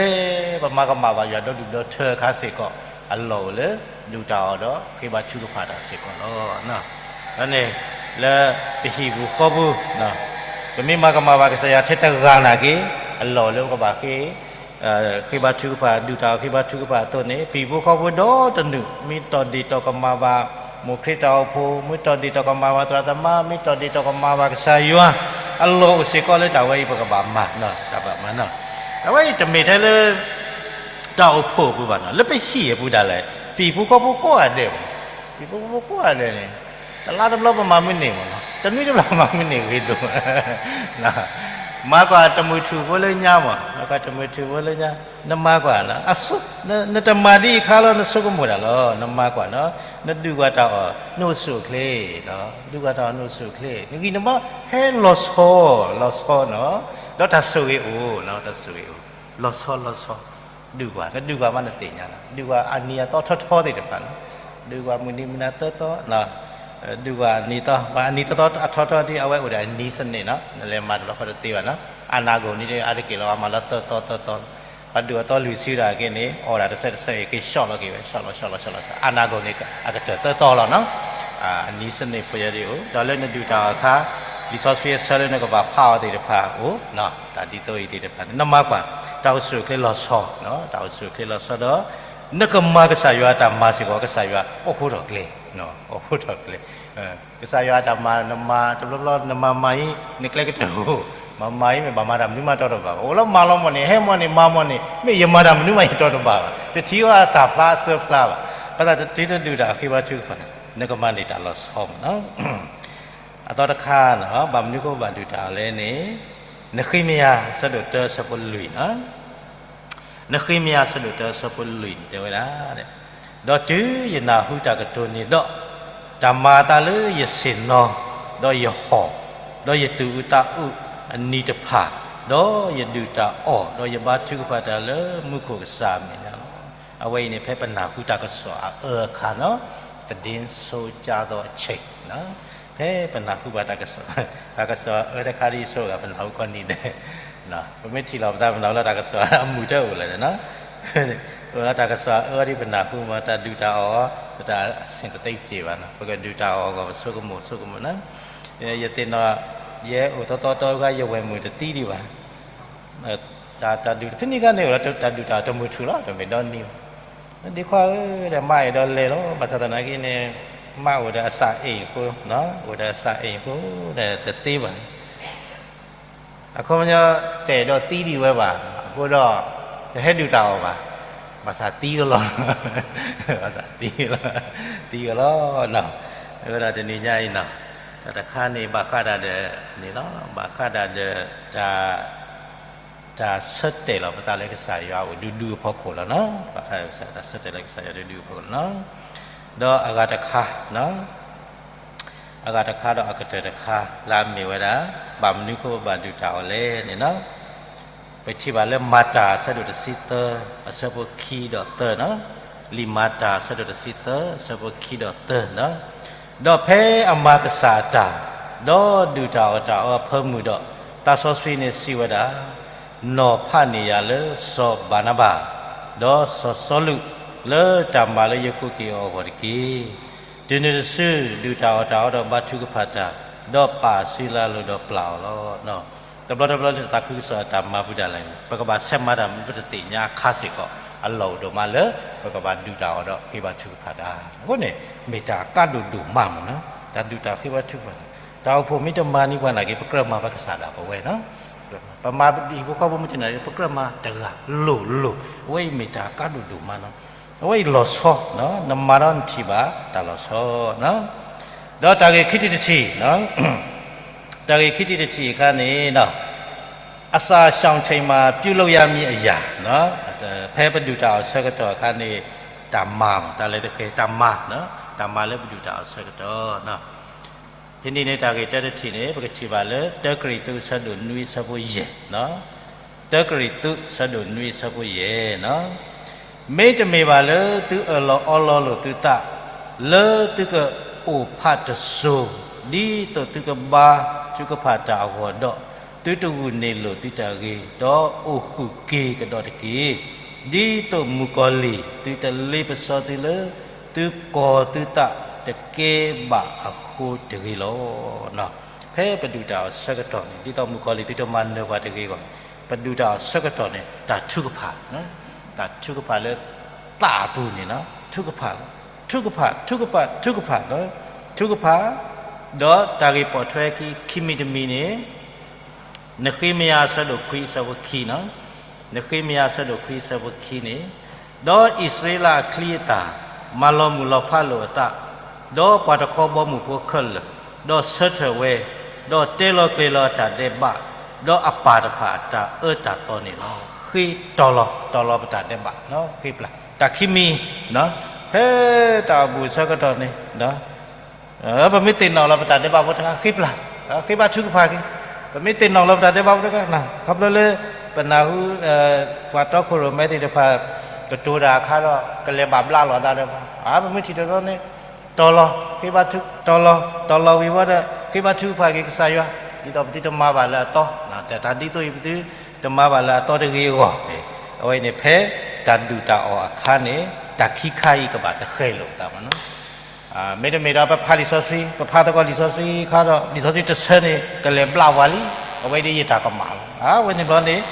ပမၤကမၣ်ဘၣ်ယွၤဒီဒူၣ်ဒီထၢအခါစ့ၢ်ကီး အလီၢ်အိၣ်လၢ ဒုၣ်တၢ်အီၣ်ဒီးဃ့ဘါထုကဖၣ်တၢ်စ့ၢ်ကီးလီၤ. ဒီးန့ၣ် လၢပဟံၣ်ပူၤဃီပူၤ, ပမ့ၢ်မၤကမၣ်ဘၣ်ကစၢ်ယွၤထဲတဂၤနာ်က့, အလီၢ်အိၣ်လၢပကဘၣ်ဃ့ ဃ့ဘါထုကဖၣ် ဒုၣ်တၢ်အီၣ်ဃ့ဘါထုကဖၣ်အသိးန့ၣ် ပဟံၣ်ပူၤဃီပူၤဒီတနုာ် မ့ၢ်တီၢ်ဒ့ၣ်တီၢ်ကမၣ်ဘၣ် မိၢ်ခရံာ်တၢ်အိၣ်ဖှိၣ်, မ့ၢ်တီၢ်ဒ့ၣ်တီၢ်ကမၣ်ဘၣ်သရၣ်သမါ, မ့ၢ်တီၢ်ဒ့ၣ်တီၢ်ကမၣ်ဘၣ်ကစၢ်ယွၤ, အလီၢ်အိၣ်စ့ၢ်ကီးလၢတၢ်ဝဲအံၤပကဘၣ်မၤ, တၢ်ဘၣ်မၤနီၤ. အဝဲအံၤတမ့ၢ်ထဲလၢ တၢ်အိၣ်ဖှိၣ်အပူၤဘၣ်နီၤ, လၢပဟံၣ်အပူၤဒၣ်လဲာ် ပဟံၣ်ဖိဃီဖိကိးဂၤဒဲး, ပဟံၣ်ဖိဃီဖိကိးဂၤဒဲးန့ၣ် တလါတဘျီပမၤမုၢ်နံၤမ့ၢ်နီၤ, တနွံတဘျီပမၤမုၢ်နံၤဂ့ၤဒိၣ်, မၤကွၢ်တမုၢ်ထူၣ်ဖိလၢညါမ့ၢ်, မၤကွၢ်တမုၢ်ထူၣ်ဖိလၢညါ, နမၤကွၢ်, နတမၤဒ်အခါလီၤ နဆိကမိၣ်တၢ်လီၤ, နမၤကွၢ်နီၤ, နဒုးကွၢ်တၢ်အီၣ် နအိၣ်ဆူၣ်အိၣ်ချ့, ဒုးကွၢ်တၢ်အီၣ်နအိၣ်ဆူၣ်အိၣ်ချ့, နဂံၢ်နဘါဟဲလီၤဆီ, လီၤဆီနီၤ, ဒီးတၢ်ဆိၣ်ဂ့ၤအိၣ်, တၢ်ဆိၣ်ဂ့ၤအိၣ်, လီၤဆီလီၤဆီ, ဒုးကွၢ်, နဒုးကွၢ်မးနသ့ၣ်ညါလီၤ, ဒုးကွၢ်အနံၤအသီထီထီသ့ၣ်တဖၣ်လီၤ, ဒုးကွၢ်မုၢ်နံၤမုၢ်နၤသၢသီ, ဒုးကွၢ်အနံၤသီ, ပှၤအနံၤသီသီအထီထီၣ်ဒ်အဝဲအိၣ်ဒီးအနံၤစနစ်နီၤ, နလဲၤမၤတဘျီဃီတသ့ဘၣ်နီၤ, အနၢ်ဂိၢ်နံၤဒ်အါတက့ၢ်လီၤ, အမၤလီၤသၢသီသၢသီ, ပှၤဒုးအသီလွံၢ်ဆံတၢ်က့န့ၣ် အီၣ်ဒၣ်တစဲးတစဲးအံၤက့ၤ ရှော့လီၤက့ၤဝဲ ရှော့လီၤ ရှော့လီၤ ရှော့လီၤ, အနၢ်ဂိၢ်န့ၣ် အကတၢၢ်သၢသီလီၤနီၤ, အနံၤစနစ်ဖိယဲဒ်အိၣ်, ဒီးလၢနဒုးတၢ်အီၣ်အခါ, လံာ်စီဆှံအဆၢလၢနကဘၣ်ဖးအီၤသ့ၣ်တဖၣ်အိၣ်, တၢ်ဒ်သိးအံၤသ့ၣ်တဖၣ်န့ၣ် နမၤကွၢ်, တၢ်အိၣ်ဆူၣ်အိၣ်ချ့လီၤဆီ, တၢ်အိၣ်ဆူၣ်အိၣ်ချ့လီၤဆီဒီး နကမၤကစၢ်ယွၤတၢ်မၤစ့ၢ်ကီး ကစၢ်ယွၤအိၣ်ဃူထီၣ်ကျဲ, အိၣ်ဃူထီၣ်ကျဲ, ကစၢ်ယွၤတၢ်မၤ နမၤတဘျီဘျီ နမၤမၤအံၤ နကျဲကတၢၢ်ဧိၤ, မၤမၤအံၤမ့ၢ်ဘၣ်မၤတၢ်မနုၤမးတီတဘၣ်ဘၣ်, အိၣ်လၢမၤလီၤမီၢ်န့ၣ် ဟဲမီၢ်န့ၣ် မၤမီၢ်န့ၣ် မ့ၢ်ယမၤတၢ်မနုၤမးယတီတဘၣ်ဘၣ်, တထံၣ်အီၤအတၢ်ဖျါအစၢဖျါဘၣ်, ဘၣ်ဆၣ်တထံၣ်နဒုးတၢ်အဃ့ဘါထုကဖၣ်န့ၣ် နကမၤန့ၢ်တၢ်လီၤဆီမးနီၤ အသီတခါနီၤ, ဘၣ်မနုၤဃိဘၣ်ဒုးတၢ်အီၣ်လဲၣ်န့ၣ်, နဃ့မယၤ ဆၢဒိၣ်တၢ ဆၢဖိလွံၢ်နီၤ, နဃ့မယၤ ဆၢဒိၣ်တၢ ဆၢဖိလွံၢ်န့ၣ် တဲဝဲဒၣ်, ဒီးတုၤယနၢ်ဟူတၢ်ကတိၤန့ၣ်ဒီး, တၢ်မၤအသးလၢယဆ့ၣ်နီၤ, ဒီးယဟီၣ်, ဒီးယသူၣ်အုးသးအုးအနံၤတဖၣ်, ဒီးယဒုးတၢ်အီၣ်, ဒီးယဘါထုကဖၣ်တၢ်လၢမူခိၣ်ကစၢ်အမဲာ်ညါလီၤ. အဝဲအံၤန့ၣ် ဖဲပနၢ်ဟူတၢ်ကစီၣ်အအၢအခါနီၤ, သဒ့ဆိကၠသိအဆ့ၣ်, ဖဲပနၢ်ဟူဘၣ်တၢ်ကစီၣ်, တၢ်ကစီၣ်အအၢတခါဒ်အံၤ ဆိဂၤ ပနၢ်ဟူကိးနံၤဒဲး, ပမ့ၢ်ထံၣ်လီၤပသး ပနၢ်ဟူလၢတၢ်ကစီၣ်အမုာ်တအိၣ်လၢၤနီၤ, အိၣ်လၢတၢ်ကစီၣ်အအၢဒ်ပနၢ်ဟူမး တၢ်ဒုးတၢ်အီၣ်, ပတၢ်အဆ့ၣ်တသ့ကစ့ၢ်ဘၣ်နီၤ, ပကဒုးတၢ်အီၣ်အဂီၢ် ပဆိကမိၣ်ဆိကမိၣ်နီၤ, ယသ့ၣ်နီၣ်, ယအိၣ်သီသီတီခါ ယဝဲၢ်မုၢ်တသံဒံးဘၣ် တၢ်ဒုးတဖဲန့ၣ်ခါန့ၣ် အိၣ်လၢတၢ်ဒုးတၢ်တမုာ်ထူၣ်လီၤ, တမ့ၢ်ဒီနံၤဘၣ်, ဒ့ခွါဧၢ, ဒီးမါအဲၣ်ဒိးလဲၤလီၤ, ဘၣ်ဆၣ်သနာ်က့န့ၣ်, မါအိၣ်ဒီးအစၢ်အ့ၣ်ဖိ, အိၣ်ဒီးအစၢ်အ့ၣ်ဖိ, ဒီးတသ့ဘၣ်, အခီပညီ, တအဲၣ်ဒိးသံဒံးဝဲဘၣ်, အဃိဒီး, တဟဲဒုးတၢ်အီၣ်ဘၣ်, ဘၣ်ဆၣ်သံလီၤလီၤ, ဘၣ်ဆၣ်သံလီၤ, သံဝဲလီၤ, အဝဲဒၣ်တနံၤညါအံၤနီၤ, တၢ်တခါန့ၣ် ဘၣ်ဃးဒၣ်ဒီး, န့ၣ်လီၤ, ဘၣ်ဃးဒၣ်ဒီး, တၢ် တၢ်ဆၢတဲာ်လီၤပသးလၢကစၢ်ယွၤအအိၣ်ဒူဒူအဖီခိၣ်လီၤနီၤ, ဘၣ်ဃးဒီးတၢ်ဆၢတဲာ်လၢကစၢ်ယွၤဒူဒူအဖီခိၣ်လီၤနီၤ, ဒီးအဂၤတခါ, အဂၤတခါဒီးအကတၢၢ်တခါ လၢအမ့ၢ်ဝဲဒၣ်, ဘၣ်မနုၤဃိဘၣ်ဒုးတၢ်အီၣ်လဲၣ်န့ၣ်နီၤ, ပထံၣ်ဘၣ်လၢမၤတၢ်အဆၢဒိၣ်တဆံသၢ အဆၢဖိခံဒီးသၢနီၤ, လံာ်မၤတၢ်အဆၢဒိၣ်တဆံသၢ အဆၢဖိခံဒီးသၢနီၤ, ဒီးဖဲအမၤကစၢ်အတၢ်, ဒီးဒုးတၢ်အီၣ်တၢ်အီအဖၢမုၢ်ဒီး, သးစီဆှံန့ၣ်စံးဝဲဒၣ်, နီၢ်ဖးန့ၢ်ယၤလၢစီၤဘၤနဘၤ, ဒီးစီၤစီလူး, လၢတၢ်မၤလၢယကိးက့ၤအီၤအဂီၢ်တက့ၢ်. တုၤနုၤတစုဒုးတၢ်အီၣ်တၢ်အီဒီးဘါထုကဖၣ်တၢ်, ဒီးပာ်စုလၢအလိၤဒီးပျၢ်အီၤလီၤ. တဘျီတဘျီလၢသးခုကစီၣ်အတၢ်မၤပူၤဒၣ်လဲာ်န့ၣ် ပကဘၣ်ဆဲးမၤတၢ်မ့ၢ်ပတသ့ၣ်ညါအခါစ့ၢ်ကီး အလီၢ်အိၣ်ဒိၣ်မးလၢ ပကဘၣ်ဒုးတၢ်အီၣ်ဒီးဃ့ဘါထုကဖၣ်တၢ်. အဃိန့ၣ် မ့ၢ်တၢ်ကါဒိၣ်ဒိၣ်မးမးနီၤ တၢ်ဒုးတၢ်ဃ့ဘါထုကဖၣ်န့ၣ် တၢ်အိၣ်ဖှိၣ်မ့ၢ်တမၤန့ၢ်ပှၤနာ်က့ ပကြၢးမၤဘၣ်ကစၢ်ဒၣ်ပဝဲနီၤ ပမၤပဒံၣ်ဖိခွါဖိမုၢ်တနၤ ပကြၢးမၤတဂၤလိၤလိၤ အဝဲအံၤမ့ၢ်တၢ်အကါဒိၣ်ဒိၣ်မးနီၤ အဝဲအံၤလီၤဆီ နမၤဒီးနထံၣ်ဘၣ်တၢ်လီၤဆီ ဒီးတၢ်ဂ့ၢ်ခံထံၣ်တထံၣ် တၢ်ဂ့ၢ်ခံထံၣ်တထံၣ်အခါန့ၣ် အစာရှောင်ချိန်မှာ ပြုလုပ်ရမည့်အရာ ဖဲပဒုၣ်တၢ်အီၣ်ဆၢကတီၢ်အခါန့ၣ် တၢ်မၤ တၢ်လဲၤတဃဲၤ တၢ်မၤ တၢ်မၤလၢပဒုၣ်တၢ်အီၣ်ဆၢကတီၢ် ဖဲန့ၣ်န့ၣ် တၢ်ဂ့ၢ်တၢတထံၣ်န့ၣ် ပကထံၣ်ဘၣ်လၢ တၢကရံၣ်သူး အဆၢဒိၣ်နွံ အဆၢဖိယဲၢ် တၢကရံၣ်သူး အဆၢဒိၣ်နွံ အဆၢဖိယဲၢ် မ့တမ့ၢ်ဘၣ်လၢသုအၢၣ်လီၤအီလီၤလိာ်သုသး လၢသုကအိၣ်ဖးတစိၤ ဒ်သိးသုကဘါထုကဖၣ်တၢ်အဂီၢ်ဒီး သုတဂုာ်န့ၢ်လိာ်သုတၢ်ဂ့ၤ ဒီးအိၣ်ဃုာ်က့ၤကဒီးတက့ၢ်. ဒ်သိးမုၣ်ကီၤလံၢ် သုတလ့ပစီသုလၢ သုကီၤသုသးတကဲဘၣ်အဃိတဂ့ၤလီၤ. ဖဲပဒုၣ်တၢ်အီၣ်ဆၢကတီၢ်န့ၣ် ဒ်သိးမုၣ်ကီၤလံၢ်သုတမၤနၢၤပှၤတဂ့ၤအဂီၢ်န့ၣ် ပဒုၣ်တၢ်အီၣ်ဆၢကတီၢ်န့ၣ် တၢ်ထုကဖၣ် တၢ်ထုကဖၣ်လၢသးအပူၤန့ၣ် ထုကဖၣ်လီၤ. ထုကဖၣ် ထုကဖၣ် ထုကဖၣ် ထုကဖၣ် ဒီးတၢ်ဂ့ၢ်ပိာ်ထွဲခံ ခံမံၤတမံၤန့ၣ် နဃ့မယၤ အဆၢဒိၣ်ခွံ အဆၢဖိခံ နဃ့မယၤ အဆၢဒိၣ်ခွံ အဆၢဖိခံန့ၣ်, ဒီးအံၣ်စရ့လးအချံအသၣ် မၤလီၤမုၢ်လီၤဖးလိာ်အသး, ဒီးပှၤတခီဘီမုၢ်ဖိခဲလၢာ်, ဒီးဆၢထၢၣ်ဝဲ, ဒီးတဲလီၤကျဲၤလီၤအတၢ်ဒဲးဘး, ဒီးအပၢ်တဖၣ်အတၢ်အၢတၢ်သီန့ၣ်လီၤ. ဃ့တီၤလီၤ, တီၤလီၤပတၢ်ဒဲးဘး, ဃ့ပျၢ်. တၢ်ခံမံၤ, ဖဲတၢ်အိၣ်ဘှံးအဆၢကတီၢ်န့ၣ် ပမ့ၢ်သ့ၣ်နီၣ်လီၤပတၢ်ဒဲးဘးဖိတခါ ဃ့ပျၢ်, ဃ့ဘါထုကဖၣ်က့ၤ, ပမ့ၢ်သ့ၣ်နီၣ်လီၤပတၢ်ဒဲးဘးဖိတခါ, ခီဖျိလၢ ပနၢ်ဟူ ပှၤတီခိၣ်ရိၣ်မဲသ့ၣ်တဖၣ် ကတိၤတၢ်အခါဒီး ကလဲၤဘၣ်ဘျးလိာ်သးဒီး ပမ့ၢ်ထံၣ်တဘျီန့ၣ် တီၤလီၤ, ဃ့ဘါထု, တီၤလီၤ, တီၤလီၤဝံၤဝဲဒီး ဃ့ဘါထုကဖၣ်က့ၤကစၢ်ယွၤ, ဒ်သိးပသုတမၤဘၣ်လၢအသီ, တၢ်ဒ်သိးအံၤပသုတမၤဘၣ်လၢအသီတဂ့ၤအဂီၢ်, အဝဲန့ၣ်ဖဲတၢ်ဒုၣ်တၢ်အီၣ်အခါန့ၣ် တၢ်ခံခါအံၤကဘၣ်တဃဲၤလိာ်သးမးနီၤ. မ့တမ့ၢ်ဒီးပဖးလံာ်စီဆှံ, ပဖးသကိးလံာ်စီဆှံအခါဒီး လံာ်စီဆှံတဆၢန့ၣ် ကလဲၤဘျးဝဲလံ, အဝဲဒ်ယတၢ်ကမၣ်လီၤ. အဝဲန့ၣ်ဘျီန့ၣ်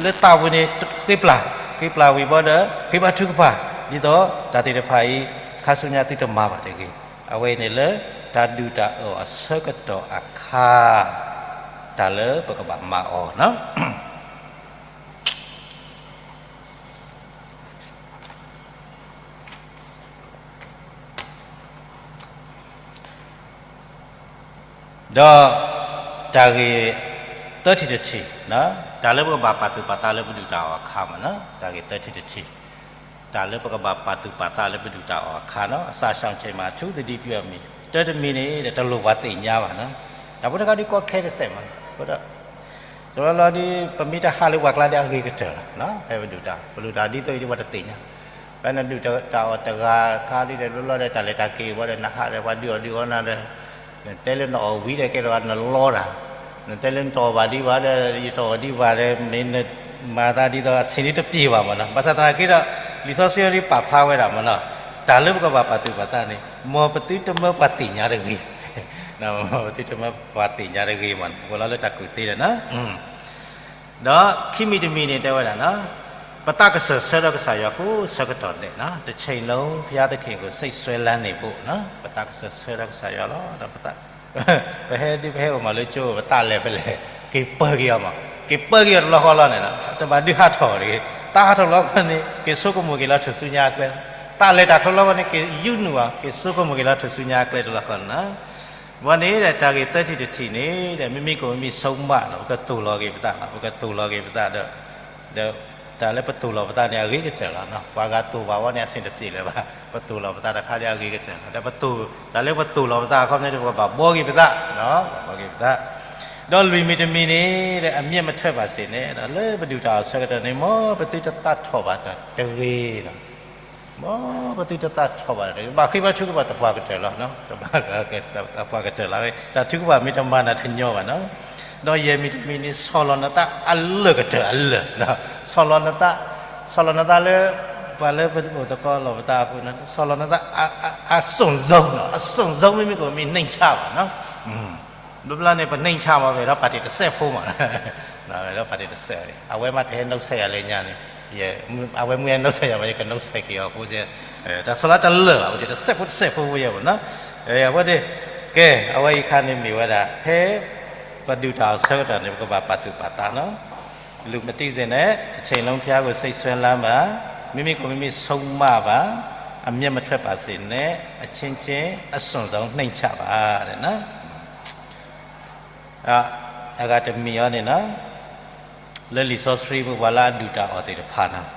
လၢသးပူၤန့ၣ် ဃ့ပျၢ်, ဃ့ပျၢ်ဝံၤဘၣ်ဒီး ဃ့ဘါထုကဖၣ်, ဒ်သိးတၢ်သ့ၣ်တဖၣ်အံၤ ခါဆူညါသုတမၤဘၣ်တဂ့ၤ. အဝဲန့ၣ်လၢတၢ်ဒုၣ်တၢ်အီၣ်အဆၢကတီၢ်အခါ တၢ်လၢပကဘၣ်မၤအီၤနီၤ. ဒီးတၢ်ဂ့ၢ်သၢထံၣ်တထံၣ်, တၢ်လၢပကဘၣ်ပာ်သူၣ်ပာ်သးလၢပဒုၣ်တၢ်အီၣ်အခါမးနီၤ, တၢ်ဂ့ၢ်သၢထံၣ်တထံၣ်, တၢ်လၢပကဘၣ်ပာ်သူၣ်ပာ်သးလၢပဒုၣ်တၢ်အီၣ်အခါနီၤ, အစးရှောင်ချိန်မှာ အထူးသတိပြုရမည်, တၢ်တမံၤန့ၣ်ဒီး တလိၣ်ပှၤသ့ၣ်ညါဘၣ်နီၤ, တၢ်ဖိတခါဒုးကီခဲတစဲးမး, အဃိဒီး တဘျီလီၤဒုး ပမ့ၢ်တဟးလၢပှၤကျါဒီးအဂ့ၤကတၢၢ်လီၤ, ဖဲပဒုၣ်တၢ်, ပလိၣ်တၢ်ဒ်သိးအံၤဒ်ပှၤတသ့ၣ်ညါ, ဖဲနဒုၣ်တၢ်အီၣ်တဂၤအခါဒ်ဒီး တဘျီလီၤဒီး တၢ်လဲၤတၢ်က့ၤဝဲဒီး နဟးဒီးပှၤဒုးအီၣ်ဒုးအီနၤဒီး နတဲလၢနအီၣ်ဝံၤဒီး ကဲထီၣ်နလီတၢ်, နတဲလၢနတအီၣ်ဘၣ်ဒံးဘၣ်ဒီး ယတအီၣ်ဒံးဘၣ်ဒီး မ့ၢ်နမၤသးဒ်သိးအဆ့ၣ်န့ၣ်တပျ့ၤဘၣ်မးနီၤ, ဘၣ်ဆၣ်သနာ်က့ဒီး လံာ်စီဆှံအံၤဒ်ပာ်ဖျါဝဲဒၣ်မးနီၤ, တၢ်လၢပကဘၣ်ပာ်သူၣ်ပာ်သးန့ၣ် မ်ပသုတမၢပှၤသ့ၣ်ညါတဂ့ၤ, မ်ပသုတမၢပှၤသ့ၣ်ညါတဂ့ၤမး, အိၣ်လီၤလၢတၢ်ကူၣ်သ့ဒီးနီၤ ဒီးခံမံၤတမံၤန့ၣ်တဲဝဲဒၣ်နီၤ, ပသးကစၢၢ်ဆၢဒီးကစၢ်ယွၤကိးဆၢကတီၢ်ဒဲးနီၤ, တချိန်လုံးဘုရားသခင်ကိုစိတ်စွဲလမ်းနေဖို့နီၤ, ပသးကစၢၢ်ဆၢဒီးကစၢ်ယွၤလီၤ, ဒီးပသး, ပဟဲဒုးပဟဲအိၣ်မးလၢကၠိ ပသးလဲၤဖဲလဲၣ်, က့ၤပၢက့ၤအီၤမး, က့ၤပၢက့ၤအီၤတဘျီဃီလီၤန့ၣ်, တဘၣ်ဒုးဟးထီၣ်တဂ့ၤ, သးဟးထီၣ်လီၤခီန့ၣ် က့ၤဆိကမိၣ်က့ၤလီၤထူၣ်စုညါအကျဲ, သးလဲၤတၢ်ချီလီၤခီန့ၣ် က့ၤယူနုာ်အီၤ က့ၤဆိကမိၣ်က့ၤလီၤထူၣ်စုညါအကျဲတဘျီဃီန့ၣ်နီၤ ဝဲန့ၣ်ဒီးတၢ်ဂ့ၢ်သၢထံၣ်တထံၣ်န့ၣ်ဒီး မ့မ့ၢ်ကမ့မ့ၢ်ဆိကမိၣ်နီၤ ပကသိၣ်လီၤက့ၤပသးနီၤ ပကသိၣ်လီၤက့ၤပသးဒီး ဒီးတၢ်လၢပသိၣ်လီၤပသးန့ၣ် အဂ့ၤကတၢၢ်လီၤနီၤ ပှၤဂၤသိၣ်ဘၣ်ဝဲန့ၣ် အဆင်တပြေလၢၤဘၣ် ပသိၣ်လီၤပသးတခါဒီးအဂ့ၤကတၢၢ်လီၤ ဒီးပသိၣ် တၢ်လၢပသိၣ်လီၤပသးအခီပညီန့ၣ် ပကဘၣ်ဘှီက့ၤပသး ဘှီက့ၤပသး ဒီးလွံၢ်မံၤတမံၤန့ၣ်ဒီး အမျက်မထွက်ပါစေနဲ့ ဒီးလၢပဒုၣ်တၢ်အီၣ်ဆၢကတီၢ်န့ၣ် မ်ပသုတသးထီၣ်ဘၣ်တၢ်တဂ့ၤလီၤ မ်ပသုတသးထီၣ်ဘၣ်တၢ်တဂ့ၤ ဘၣ်ဃ့ဘါထုကဖၣ်သပှၢ်ကတၢၢ်လီၤ သပှၢ်ကတၢၢ်လီၤ တၢ်ထုကဖၣ်မ့ၢ်တမၤနၢၤတညီဘၣ်နီၤ ဒီးယဲၢ်မံၤတမံၤန့ၣ် ဆီၣ်လီၤနသးအလၢာ်ကတၢၢ်အလၢာ် ဆီၣ်လီၤနသး ဆီၣ်လီၤနသးလၢ ပှၤလၢပအိၣ်သကိးလီၤပသးအပူၤန့ၣ် ဆီၣ်လီၤနသး အစုံစုံနီၤ အစုံစုံမ့မ့ၢ်ကမ့ၢ် နှိမ်ချပါနီၤ ဘျီဘျီန့ၣ် ပနှိမ်ချမး ပအဲၣ်ဒိးပာ်တ့ၢ်တစဲးဖိမး အဲၣ်ဒိးပာ်တ့ၢ်တစဲး အဝဲမ့ၢ်တဟဲနီၣ်ဆဲးယၤလၢညါန့ၣ် အဝဲမ့ၢ်ဟဲနီၣ်ဆဲးယၤမး ယကနီၣ်ဆဲးက့ၤအီၤဖိ တၢ်ဆီၣ်လီၤတၢ်လၢာ်ဘၣ် ပတ့ၢ်တစဲးဖိတစဲးဖိဝဲယဲၢ်မးနီၤ အဝဲန့ၣ် ကဲ အဝဲအံၤခါန့ၣ်မ့ၢ်ဝဲဒၣ် ဖဲပဒုၣ်တၢ်အီၣ်ဆၢကတီၢ်န့ၣ် ပကဘၣ်ပာ်သူၣ်ပာ်သးနီၤ လူမသိစေနဲ့ တချိန်လုံးဘုရားကိုစိတ်စွဲလမ်းပါ မိမိကိုယ်မိမိဆုံးမပါ အမျက်မထွက်ပါစေနဲ့ အချင်းချင်းအစွန့်ဆုံးနှိမ်ချပါ အဂၤတမံၤအံၤန့ၣ်နီၤ လၢလံာ်စီဆှံပူၤ ပှၤလၢအဒုၣ်တၢ်အီၣ်သ့ၣ်တဖၣ်နီၤ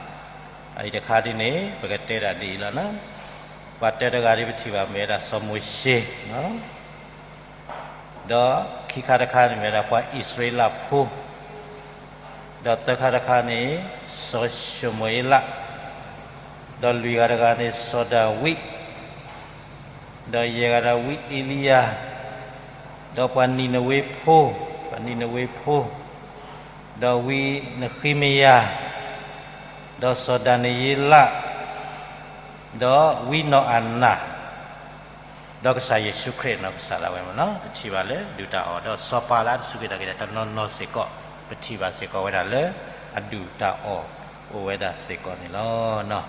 အအံၤတခါဒ်န့ၣ် ပကတဲဒၣ်ဒ်အံၤလီၤနီၤ ပှၤတၢတဂၤဒ်ပထံၣ်ဘၣ်မ့ၢ်ဝဲဒၣ်စီၤမိၤၡ့ ဒီးခံခါတခါန့ၣ်မ့ၢ်ဝဲဒၣ်ပှၤအံၣ်စရ့လးဖိ ဒီးသၢခါတခါန့ၣ် စီၤၡမူၤအ့လး ဒီးလွံၢ်ဂၤတဂၤန့ၣ် စီၤဒၤဝံး ဒီးယဲၢ်ဂၤဒၣ်ဝံအ့လံယၤ ဒီးပှၤနံၤနဝ့ဖိ ပှၤနံၤနဝ့ဖိ ဒီးဝံနဃ့မယၤ ဒီးစီၤဒၤနံးယ့လး ဒီးဝံနီၢ်အၤနၤ ဒီးကစၢ်ယ့ၣ်ၡူးခရံာ်နီၢ်ကစၢ်ဒၣ်ဝဲမ့ၢ်နီၤ ပထံၣ်ဘၣ်လၢဒုၣ်တၢ်အီၣ် ဒီးစီၤပၤလၢအတစူၢ်က့ၤနာ်က့ၤတၢ်တနီၤနီၤစ့ၢ်ကီး ပထံၣ်ဘၣ်စ့ၢ်ကီးဝဲဒၣ်လၢ အဒုၣ်တၢ်အီၣ်အိၣ်ဝဲဒၣ်စ့ၢ်ကီးန့ၣ်လီၤ.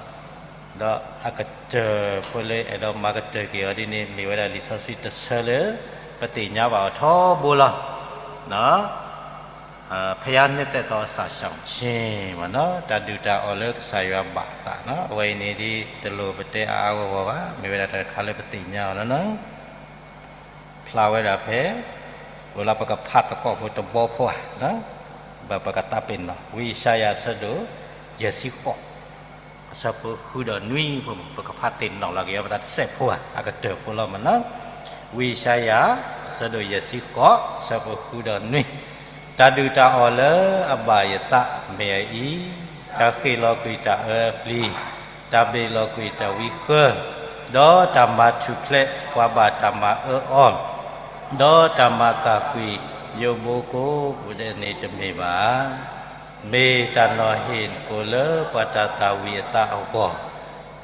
ဒီးအကတၢၢ်ဖိလၢအဲၣ်ဒိးမၤကတၢၢ်က့ၤအီၤဒ်န့ၣ် မ့ၢ်ဝဲဒၣ်လံာ်စီဆှံတဆၢလၢ ပသ့ၣ်ညါဘၣ်အီၤထီဘိလီၤ. ဖဲယါန့ၢ်သဲးသီအစးရှောင်ဆ့ၣ်မ့ၢ်နီၤ တၢ်ဒုၣ်တၢ်အီၣ်လၢကစၢ်ယွၤဘၣ်သးနီၤ အဝဲအံၤန့ၣ်ဒ်တလိၣ်ပတဲအါအါဂီၢ်ဂီၢ်ဘၣ် မ့ၢ်ဝဲဒၣ်တၢ်တခါလၢပသ့ၣ်ညါအီၤလီၤနီၤ ဖျါဝဲဒၣ်ဖဲ ဝဲလၢပကဖးသကိးဖိတဘီဖိဧါ ဘၣ်ပကသးပ့ၤနီၣ် ဝံယၡါယၤအဆၢဒိၣ်ယဲၢ်ဆံဃိး အဆၢဖိဃုဒီးနွံဖိ ပကဖးသ့ၣ်နီၣ်လီၤက့ၤအီၤ ပသးတစဲးဖိဧါ အကတၢၢ်ဖိလီၤမ့ၢ်နီၤ ဝံယၡါယၤ အဆၢဒိၣ်ယဲၢ်ဆံဃိး အဆၢဖိဃုဒီးနွံ တၢ်ဒုၣ်တၢ်အီၣ်လၢအဘၣ်ယသးမ့ၢ်အအံၤ, တၢ်ဃ့ၢ်လီၤကွံာ်တၢ်အၢအပျံၤ, တၢ်ဘ့ၣ်လီၤကွံာ်တၢ်ဝံဃၢ, ဒီးတၢ်မၤထူၣ်ဖျဲးပှၤဘၣ်တၢ်မၤအၢအီၤ, ဒီးတၢ်မၤကၣ်ကွံာ်ယိာ်ဘိကိးပူၤဒဲးန့ၣ်တမ့ၢ်ဘၣ်. မ့ၢ်တၢ်နီၣ်ဟ့ၣ်နကိာ်လၢပှၤတၢ်သၣ်ဝံၤအသးအဂီၢ်,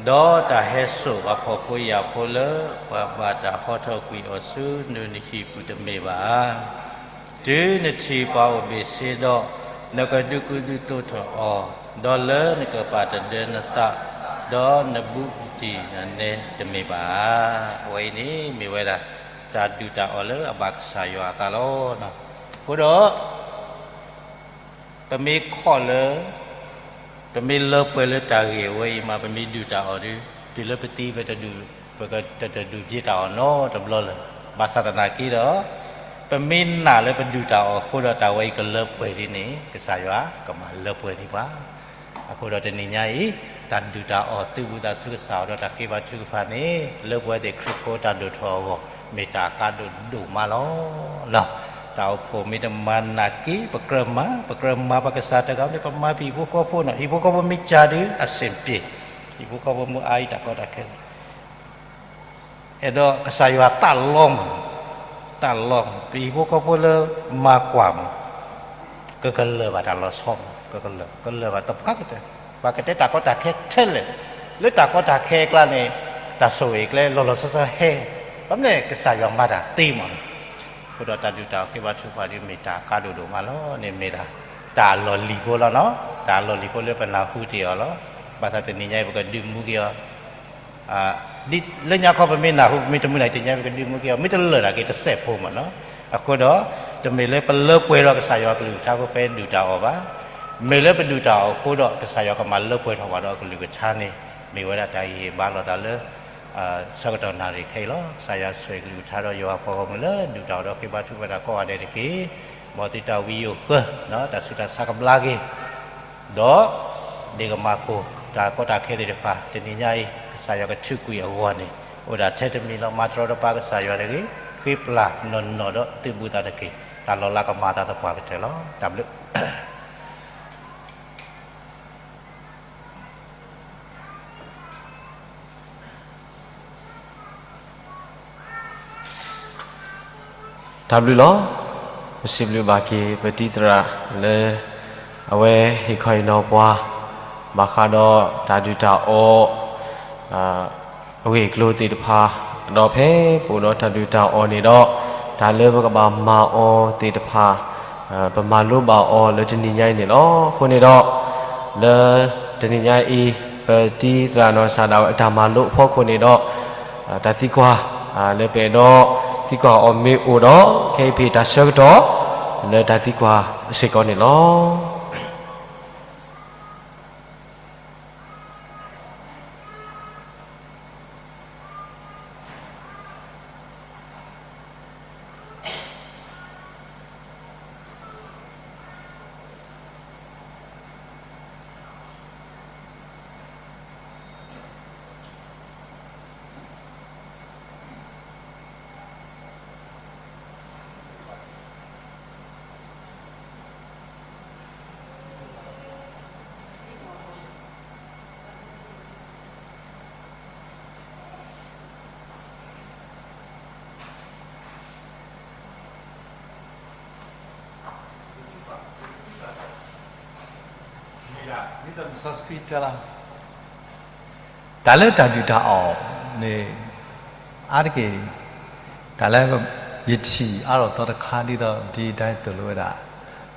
ဒီးတၢ်ဟဲစိာ်ပှၤဖှီၣ်ဖိယာ်ဖိလၢ ပှၤဘၣ်တၢ်ဟီထီၣ်ကွံာ်အီၤဆူနူနဟံၣ်ပူၤတမ့ၢ်ဘၣ်. တုၤနထံၣ်ပှၤအိၣ်ဘ့ၣ်ဆ့ဒီး, နကဒုးကူဒုးသိးထီၣ်အီၤ, ဒီးလၢနကပာ်တဒၢနသးဒီးနဘူးနတံၢ်နနဲတမ့ၢ်ဘၣ်. အဝဲအံၤန့ၣ်မ့ၢ်ဝဲဒၣ် တၢ်ဒုၣ်တၢ်အီၣ်လၢအဘၣ်ကစၢ်ယွၤအသးလီၤ. အဃိဒီး ပမ့ၢ်ခိးလၢ ပမ့ၢ်လၢပှဲၤလၢတၢ်ဂ့ၢ်အဝဲအံၤမး ပမ့ၢ်ဒုၣ်တၢ်အီၣ်ဒီး တုၤလၢပသံ ပတဒုး, ပကတဒုးပျ့ၤတၢ်အီၣ်နီတဘျီလၢၤ. ဘၣ်ဆၣ်သနာ်က့ဒီး ပမ့ၢ်နာ်လၢပဒုၣ်တၢ်အီၣ်အဃိဒီး တၢ်ဝဲအံၤကလၢပှဲၤဒ်န့ၣ် ကစၢ်ယွၤကမၤလၢပှဲၤဒံးပှၤ. အဃိဒီးတနံၤညါအံၤ တၢ်ဒုၣ်တၢ်အီၣ်သုးဘူးသးဆူကစၢ်အီၤဒီး တၢ်ဃ့ဘါထုကဖၣ်န့ၣ် လၢပဝဲသ့ၣ်ခရံာ်ဖိတၢ်ဒိၣ်ထီၣ်အဂီၢ် မ့ၢ်တၢ်အကါဒိၣ်ဒိၣ်မးလီၤ. တၢ်အိၣ်ဖှိၣ်မ့ၢ်တမၤနာ်က့ ပကြၢးမၤ, ပကြၢးမၤပှၤကစၢ်တဂၤန့ၣ် ပမၤပဟံၣ်ဖိဃီဖိန့ၣ် ဟံၣ်ဖိဃီဖိမ့ၢ်စှၤဒုး အဆင်ပြေ, ဟံၣ်ဖိဃီဖိမ့ၢ်အါအံၤ တၢ်ကီတၢ်ခဲ အဲၣ်ဒိးကစၢ်ယွၤတၢ်လီၤမၢ်, တၢ်လီၤမၢ် ပဟံၣ်ဖိဃီဖိလၢမၤကွၢ်မၢ် ကကလၢၤဘၣ်တၢ်လီၤဆီမၢ်, ကကလၢၤ, ကလၢၤဘၣ်သပှၢ်ကတၢၢ်, ပှၤကတဲတၢ်ကီတၢ်ခဲထဲလဲၣ်, လၢတၢ်ကီတၢ်ခဲအကျါန့ၣ် တၢ်ဆိၣ်ဂ့ၤကျဲလီၤလီၤဆီဆီဟဲ, ဘၣ်မနုၤလဲၣ် ကစၢ်ယွၤမၤတၢ်သ့မၢ်န့ၣ်, အဃိဒီးတၢ်ဒုၣ်တၢ်အီၣ်ဃ့ဘါထုကဖၣ်ဒုးမ့ၢ်တၢ်အကါဒိၣ်ဒိၣ်မးလီၤန့ၣ် မ့ၢ်ဒၣ် တၢ်အလီၢ်လံၤဖိလီၤနီၤ, တၢ်အလီၢ်လံၤဖိလၢပနၢ်ဟူတ့ၢ်အီၤလီၤ. ဘၣ်ဆၣ်တနံၤညါအံၤ ပကဒုးမူက့ၤအီၤ ဒ်လၢညါခီပမ့ၢ်နၢ်ဟူ ပမ့ၢ်တမုာ်နၢ်တနံၤညါ ပကဒုးမူက့ၤအီၤ မ့ၢ်တလၢာ်ဒၣ်က့ၤတစဲးဖိမၢ်နီၤ. အဃိဒီး တမ့ၢ်လၢပလၢပှဲၤဒီးကစၢ်ယွၤအကလုၢ်ကထါအဃိ ပဒုၣ်တၢ်အီၣ်ဘၣ်. မ့ၢ်လၢပဒုၣ်တၢ်အီၣ်အဃိဒီး ကစၢ်ယွၤကမၤလၢပှဲၤထီၣ်ပှၤဒီးအကလုၢ်ကထါန့ၣ် မ့ၢ်ဝဲဒၣ်တၢ်ဟ့ၣ်ဘါလိာ်သးလၢ ဆၢကတီၢ်နၣ်ရံၣ်ခဲအံၤလီၤ. ကစၢ်ယွၤဆိၣ်ဂ့ၤကလုၢ်ကထါဒီးယွၤအပှၤဂီၢ်မုၢ်လၢဒုၣ်တၢ်အီၣ်ဒီးဃ့ဘါထုကဖၣ်တၢ်ကိးဂၤဒဲးတက့ၢ်. မ်သုတၢ်ဝံယိာ်ဃၢ, တၢ်ဆူးတၢ်ဆါကဘျါက့ၤ ဒီး ဒ့ၣ်ကမၣ်ကိၢ် တၢ်ကီတၢ်ခဲသ့ၣ်တဖၣ် တနံၤညါအံၤ ကစၢ်ယွၤကထုးကွံာ်အဂီၢ်န့ၣ် အိၣ်ဒၣ်ထဲတမံၤလီၤ. မၤတရီတပါကစၢ်ယွၤတဂ့ၤ, ဃ့ပျၢ်နီၢ်နီၢ်ဒီးသုးဘူးသးတက့ၢ်. တၢ်လီၤလးကမၤအသးသပှၢ်ကတၢၢ်လီၤ. တၢ်ဘျုး တၢ်ဘျုးလီၤ. ပစံးဘျုးဘၣ်က့ၤ ပတံၤသရၣ်လၢ အဝဲဟ့ၣ်ခီဟ့ၣ်နီၤပှၤ ဘၣ်ဃးဒီးတၢ်ဒုၣ်တၢ်အီၣ် အဂ့ၢ်အကျိၤသ့ၣ်တဖၣ်, ဒီးဖဲပအိၣ်ဒီးတၢ်ဒုၣ်တၢ်အီၣ်န့ၣ်ဒီး တၢ်လၢပကဘၣ်မၤအီၤသ့ၣ်တဖၣ် ပမၤလိဘၣ်အီၤလၢတနံၤညါအံၤန့ၣ်လီၤ. အဃိန့ၣ်ဒီး လၢတနံၤညါအံၤ ပတံၤသရၣ်နီၢ်ကစၢ်ဒၣ်ဝဲ အတၢ်မၤလိအဖီခိၣ်န့ၣ်ဒီး တၢ်သံကွၢ် လၢပအဲၣ်ဒိးသံကွၢ်အီၤမ့ၢ်အိၣ်ဒီး ခဲအံၤဖဲတၢ်ဆၢကတီၢ် လၢတၢ်သံကွၢ်စ့ၢ်ကီးန့ၣ်လီၤ. မ့ၢ်ဒၣ်လံာ်စီဆှံတဲလီၤ, တၢ်လၢတၢ်ဒုၣ်တၢ်အီၣ်န့ၣ် အါတက့ၢ် တၢ်လၢယထံၣ်အါထီၣ်သီတခါ ဒ်သိးဒ်တၢ်သိၣ်လိဝဲဒၣ်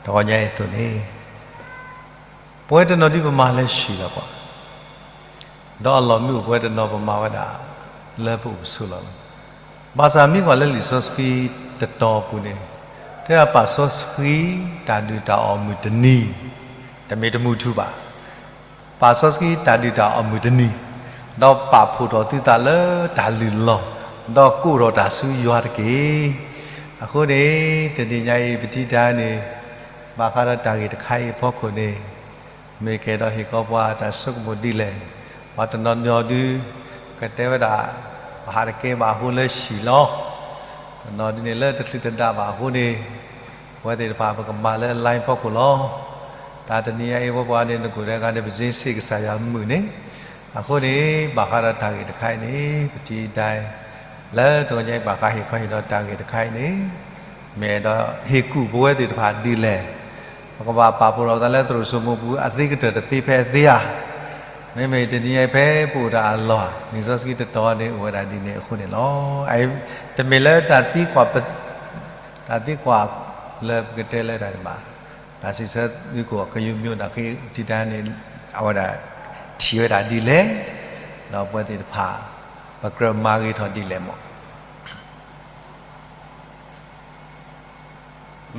တဂီၤညါအံၤအသိးန့ၣ် ပဝဲတနီၤဒုးပမၤလၢဟံၣ်လီၤကွၢ်, ဒီးအလီၢ်မ့ၢ်အိၣ်ပဝဲတနီၤပမၤဝဲဒၣ် လၢပအိၣ်ပဆိးလီၤ. ဘၣ်ဆၣ်မ့ၢ်ကွၢ်လၢလံာ်စီဆှံတတီၤပူၤန့ၣ် တဲဒၣ်ပာ်စီဆှံတၢ်ဒုၣ်တၢ်အီၣ်မုၢ်တနံၤ, တမ့ၢ်တမုၢ်ထူၣ်ဘၣ်. ပာ်စီဆှံတၢ်ဒုၣ်တၢ်အီၣ်မုၢ်တနံၤ, ဒီးပာ်ဖှိၣ်ထီၣ်သုသးလၢတၢ်လုၢ်လီၢ်, ဒီးကိးထီၣ်တၢ်ဆူယွၤတက့ၢ်. အဃိန့ၣ် တနံၤညါအံၤ ပတံၤတၢ်န့ၣ် ဘၣ်ဃးဒီးတၢ်ဂ့ၢ်တခါအံၤအဖီခိၣ်န့ၣ် မ့ၢ်ကဲဒီးဟ့ၣ်ကီးပှၤတၢ်ဆိကမိၣ်ဒ်လဲၣ်. ပှၤတနီၤနီၤဒုး ကတဲဝဲဒၣ် ပဟးတကဲဘၣ်အဃိလၢဟံၣ်လီၤ. တနီၤဒုးန့ၣ် လၢတချုးတဒၣ်ဘၣ်အဃိန့ၣ် ပဝဲသ့ၣ်တဖၣ်ပကမၤလၢ line ဖီခိၣ်လီၤ. တၢ်တနံၤညါအံၤ ပပှၤန့ၣ် နကိၣ်တဂၤန့ၣ် ပစ့စ့ကစၢ်ယွၤမုာ်န့ၣ် အဃိန့ၣ် ဘၣ်ဃးဒီးတၢ်ဂ့ၢ်တခါအံၤန့ၣ် ပထံၣ်ဒၣ် လၢတဂီၤညါအံၤ ဘၣ်ဃးဟ့ၣ်ခီဟ့ၣ်နီၤတၢ်ဂ့ၢ်တခါအံၤန့ၣ် မ့ၢ်အဲၣ်ဒိးဟ့ၣ်ကူၣ်ပဝဲသ့ၣ်တဖၣ်ဒ်လဲၣ်. ပကဘၣ်ပာ်ဖှိၣ်ထီၣ်ပသးလၢသရိာ်စိမိၤပူၤ အသ့ကတၢၢ်တသ့ဖဲအသ့ဧါ. မ့မ့ၢ်တနံၤအံၤဖဲပအိၣ်တၢ်အလီၢ် လံာ်စီဆှံတတီၤန့ၣ်အိၣ်ဝဲဒၣ်ဒ်န့ၣ်အဃိန့ၣ်လီၤ. တမ့ၢ်လၢ တၢ်သံကွၢ်လၢပကတဲလၢတၢ်န့ၣ်ဘၣ်, တၢ်စံးဆၢသုကိးကယုာ်မံၤနာ်က့ ထံၣ်တၢ်န့ၣ် အဝဲဒၣ်ထံၣ်ဝဲဒၣ်ဒ်လဲၣ်, ဒီးပဝဲသ့ၣ်တဖၣ် ပကြၢးမၤဂ့ၤထီၣ်ဒ်လဲၣ်မး.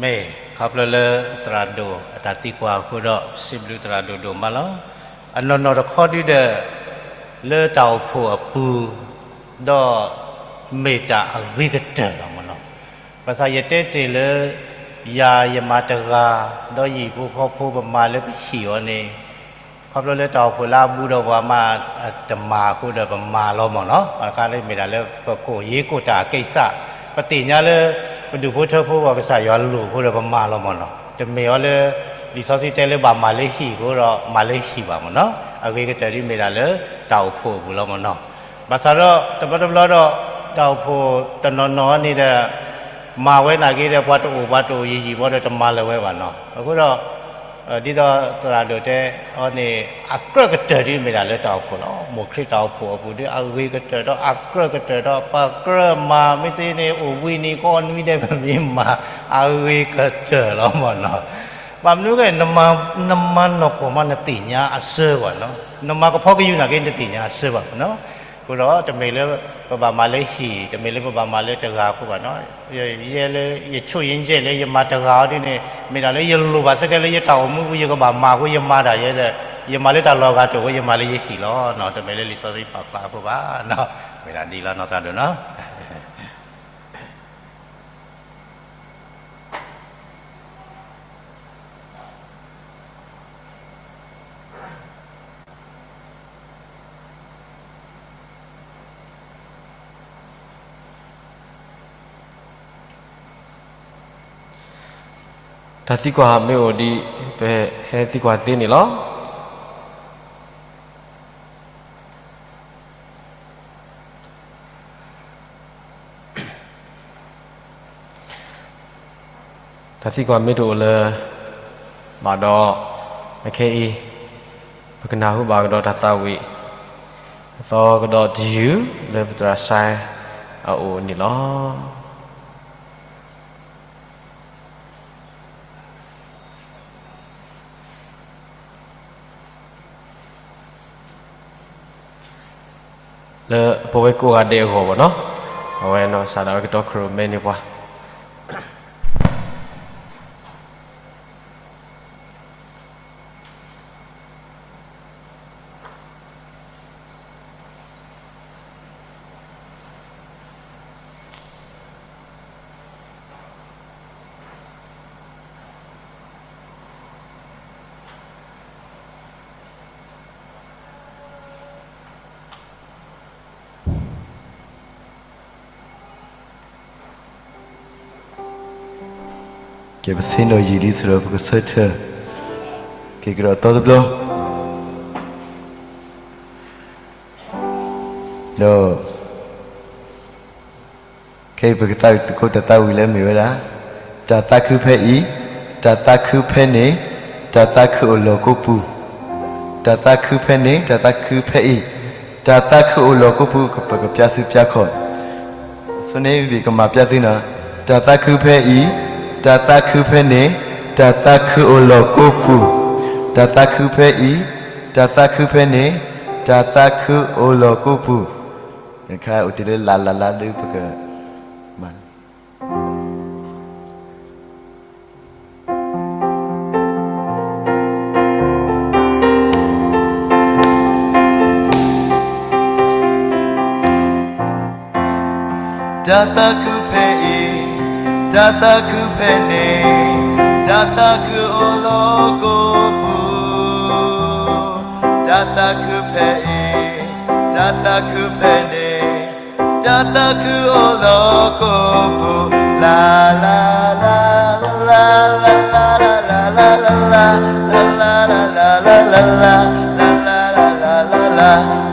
မ့ၢ်ခီဖျိလၢသရၣ်ဒိၣ်အတၢ်သံကွၢ်အဃိဒီး စံးဘျုးသရၣ်ဒိၣ်ဒိၣ်မးလီၤ. အနီၢ်နီၢ်တခီဒုဒီး လၢတၢ်အိၣ်ဖှိၣ်အပူၤ ဒီးမ့ၢ်တၢ်အဂ့ၤကတၢၢ်လီၤမ့ၢ်နီၤ. ဘၣ်ဆၣ်ယတဲတ့ၢ်လၢ ယၤယမၤတဂၤ ဒီးယဟံၣ်ဖိဃီဖိပမၤလၢပဟံၣ်အီၤန့ၣ် ခီဖျိလၢတၢ်အိၣ်ဖှိၣ်လၢအဘူးဒီးပှၤမး တမၤအဃိဒီးပမၤလီၤမ့ၢ်နီၤ. ဘၣ်တခါန့ၣ်မ့ၢ်ဒၣ်လၢပကိၣ်ယ့ကိၣ်တၢ်အကဲစး, ပသ့ၣ်ညါလၢ ပဒူၣ်ဖိထၢဖိဂီၢ်ကစၢ်ယွၤလိၣ်အဃိဒီးပမၤလီၤမ့ၢ်နီၤ. တမ့ၢ်အီၤလၢ လံာ်စီဆှံတဲလၢဘၣ်မၤလၢဟံၣ်အဃိဒီးမၤလၢဟံၣ်ဘၣ်မ့ၢ်နီၤ. အဂ့ၤကတၢၢ်ဒ်မ့ၢ်ဒၣ်လၢတၢ်အိၣ်ဖှိၣ်အပူၤလီၤမ့ၢ်နီၤ. ဘၣ်ဆၣ်ဒီးတဘျီတဘျီဒီး တၢ်အိၣ်ဖှိၣ်တနီၤနီၤန့ၣ်ဒီး မၤဝဲနာ်က့ဒီး ပှၤတအိၣ်ပှၤတအိၣ်ယံာ်ယံာ်ဘီဒီးတမၤလၢၤဝဲဘၣ်နီၤ. အဃိဒီး ဒ်သိးသရၣ်ဒိၣ်တဲအီၤန့ၣ် အကြၢးကတၢၢ်ဒ်မ့ၢ်ဒၣ်လၢတၢ်အိၣ်ဖှိၣ်လီၤ. မိၢ်ခရံာ်တၢ်အိၣ်ဖှိၣ်အပူၤဒီး အဂ့ၤကတၢၢ်ဒီးအကြၢးကတၢၢ်ဒီး ပကြၢးမၤမ့ၢ်သ့န့ၣ် အိၣ်ဘှံးနံၤကိးနွံဒဲးပမ့ၢ်မၤ အဂ့ၤကတၢၢ်လီၤမ့ၢ်နီၤ. ဘၣ်မနုၤလဲၣ် နမၤနီၢ်ကီၢ်မးနသ့ၣ်ညါအဆၢဘၣ်နီၤ. နမၤကဖီကယူၢ်နာ်က့နတသ့ၣ်ညါအဆၢဘၣ်နီၤ. အဃိဒီးတမ့ၢ်လၢပဘၣ်မၤလၢဟံၣ်, တမ့ၢ်လၢပဘၣ်မၤလၢတဂၤအဃိဘၣ်နီၤ. ယဲလၢယဆိၣ်ယနၢ်လၢယမၤတဂၤအီၤဒ်န့ၣ် မ့ၢ်ဒၣ်လၢယလိၣ်ဘၣ်စ့ၢ်ကီးလၢယတၢ်အိၣ်မူပူၤ ယကဘၣ်မၤအဃိယမၤဒၣ်ယဲဒီး ယမၤလၢတၢ်လီၢ်အဂၤတအိၣ်အဃိယမၤလၢယဟံၣ်လီၤ. တမ့ၢ်လၢလံာ်စီဆှံပာ်ဖျါအဃိဘၣ်နီၤ. မ့ၢ်ဒၣ်ဒ်လီၤနီၤသရၣ်ဒိၣ်နီၤ. တၢ်သံကွၢ်မ့ၢ်အိၣ်ဒံး ပဟဲသံကွၢ်သ့န့ၣ်လီၤ. တၢ်သံကွၢ်မ့ၢ်တအိၣ်လၢၤ ဘၣ်ဒီး အခဲအံၤ ပကနၢ်ဟူဘၣ်ကဒီးတၢ်သးဝံၣ် အသီကဒီးတယုၢ်လၢပသရၣ်စဲအအိၣ်န့ၣ်လီၤ. လၢပဝဲကိးဂၤဒဲးအဂီၢ်ဘၣ်နီၤ, အဝဲနီၢ်ကစၢ်ဒၣ်ဝဲကတီၢ်ခရံာ်မဲန့ၢ်ပှၤ ကဲ ပဆ့ၣ်နီၤယံာ်လံ ဆိဒီးပကဆၢထၢၣ် က့ၤကဒီးအသီတဘျီ ဒီး ခဲအံၤပကသးဝံၣ်သကိးတၢ်သးဝံၣ်လၢမ့ၢ်ဝဲဒၣ်, တၢ်သးခုဖဲအံၤ, တၢ်သးခုဖဲန့ၣ်, တၢ်သးခုအိၣ်လီၢ်ကိးပူၤ, တၢ်သးခုဖဲန့ၣ်, တၢ်သးခုဖဲအံၤ, တၢ်သးခုအိၣ်လီၢ်ကိးပူၤ ပကပျၢ်စုပျၢ်ခီၣ်, ဆိန့ၣ်ဘ့ၣ်ကမၤပျၢ်သုနီၤ, တၢ်သးခုဖဲအံၤ, တၢ်သးခုဖဲန့ၣ်, တၢ်သးခုအိၣ်လီၢ်ကိးပူၤ, တၢ်သးခုဖဲအံၤ, တၢ်သးခုဖဲန့ၣ်, တၢ်သးခုအိၣ်လီၢ်ကိးပူၤ နခါအိၣ်တ့ၢ်လၢလၢ်လၢ်လၢ်ဒုးပက တၢ်သးခုဖဲအံၤ, တၢ်သးခုဖဲန့ၣ်, တၢ်သးခုအိၣ်လီၢ်ကိးပူၤ, တၢ်သးခုဖဲအံၤ, တၢ်သးခုဖဲန့ၣ်, တၢ်သးခုအိၣ်လီၢ်ကိးပူၤ, လၢ်လၢ်လၢ်လၢ် လၢ်လၢ်လၢ်လၢ် လၢ်လၢ်လၢ်လၢ် လၢ်လၢ်လၢ်လၢ် လၢ်လၢ်လၢ်လၢ်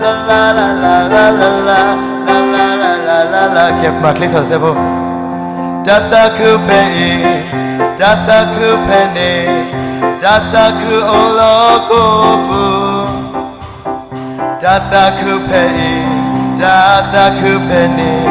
လၢလၢလၢလၢလၢလၢလၢ လၢလၢလၢလၢလၢလၢလၢ ကဲ မၤချ့ထီၣ်စဲဖိ တၢ်သးခုဖဲအံၤ, တၢ်သးခုဖဲန့ၣ်, တၢ်သးခုအိၣ်လၢဟီၣ်ခိၣ်ပူၤ, တၢ်သးခုဖဲအံၤ, တၢ်သးခုဖဲန့ၣ်,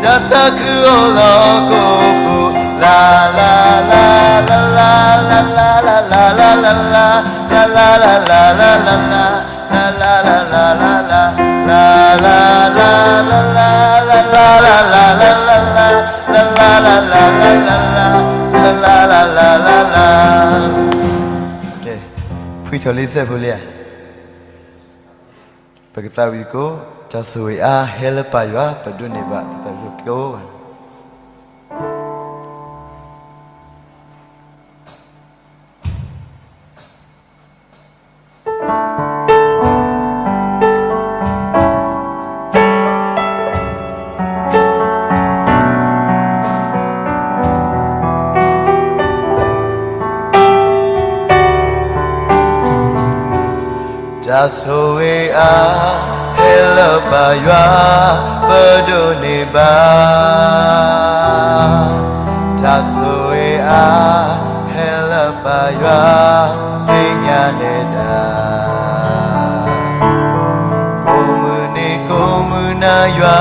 တၢ်သးခုအိၣ်လၢဟီၣ်ခိၣ်ပူၤ, လၢလၢလၢလၢလၢလၢလၢလၢလၢလၢလၢ လၢလၢလၢလၢလၢလၢ လၢလၢလၢလၢလၢလၢ လၢလၢလၢလၢလၢလၢလၢလၢလၢ လၢလၢလၢလၢလၢလၢ လၢလၢလၢလၢလၢလၢ ဖှံထီၣ်လံစဲဖိလံဧါ. ပကသးဝံၣ်သကိး, တၢ်ဆိၣ်ဂ့ၤအါဟဲလၢပၢ်ယွၤ ပဒိးန့ၢ်ဘၣ် ပသးဝံၣ်သကိး တၢ်ဆိၣ်ဂ့ၤအါ ဟဲလၢပၢ်ယွၤ ပဒိးန့ၢ်ဘၣ်. တၢ်ဆိၣ်ဂ့ၤအါ ဟဲလၢပၢ်ယွၤ သ့ၣ်ညါနဲဒၣ်. ကိးမုၢ်နံၤကိးမုၢ်နၤ ယွၤ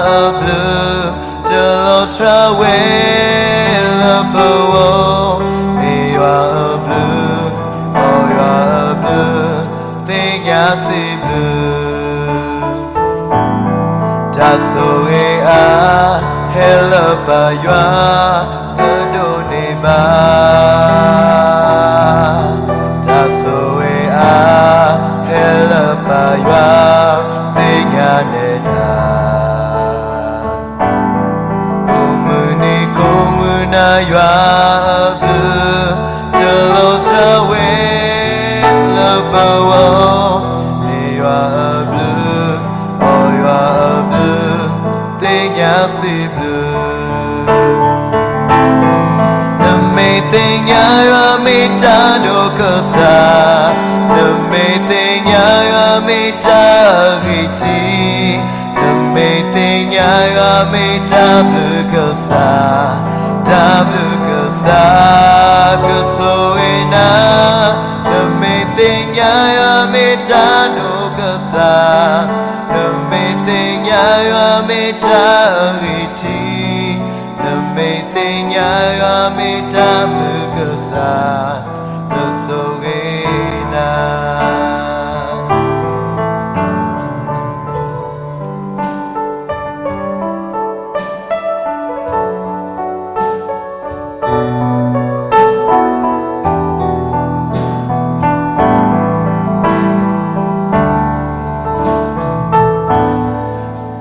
အဘျုး တလီၤစှၤဝဲလၢပဂီၢ်, မ့ၢ်ယွၤအဘျုး, အိၣ်ယွၤအဘျုး, သ့ၣ်ညါစံးဘျုး. တၢ်ဆိၣ်ဂ့ၤအါ ဟဲလၢပၢ်ယွၤ ပဒိးန့ၢ်ဘၣ်. တၢ်ဆိၣ်ဂ့ၤအါ ဟဲလၢပၢ်ယွၤ သ့ၣ်ညါနဲဒၣ်. ကိးမုၢ်နံၤကိးမုၢ်နၤ ယွၤအဘျုး တလီၤစှၤဝဲလၢပဂီၢ်, မ့ၢ်ယွၤအဘျုး, အိၣ်ယွၤအဘျုး, သ့ၣ်ညါစံးဘျုး. နမ့ၢ်သ့ၣ်ညါယွၤမ့ၢ်တၢ်ဒိၣ်ကစၢ်, နမ့ၢ်သ့ၣ်ညါယွၤမ့ၢ်တၢ်ဂံၢ်ထံး, နမ့ၢ်သ့ၣ်ညါယွၤမ့ၢ်တၢ်ဘျုးကစၢ်, တၢ်ဘျုးကစၢ် ကဆိၣ်ဂ့ၤနၤ. နမ့ၢ်သ့ၣ်ညါယွၤမ့ၢ်တၢ်ဒိၣ်ကစၢ်, နမ့ၢ်သ့ၣ်ညါယွၤမ့ၢ်တၢ်ဂံၢ်ထံး, နမ့ၢ်သ့ၣ်ညါယွၤမ့ၢ်တၢ်ဘျုးကစၢ်, ကဆိၣ်ဂ့ၤနၤ.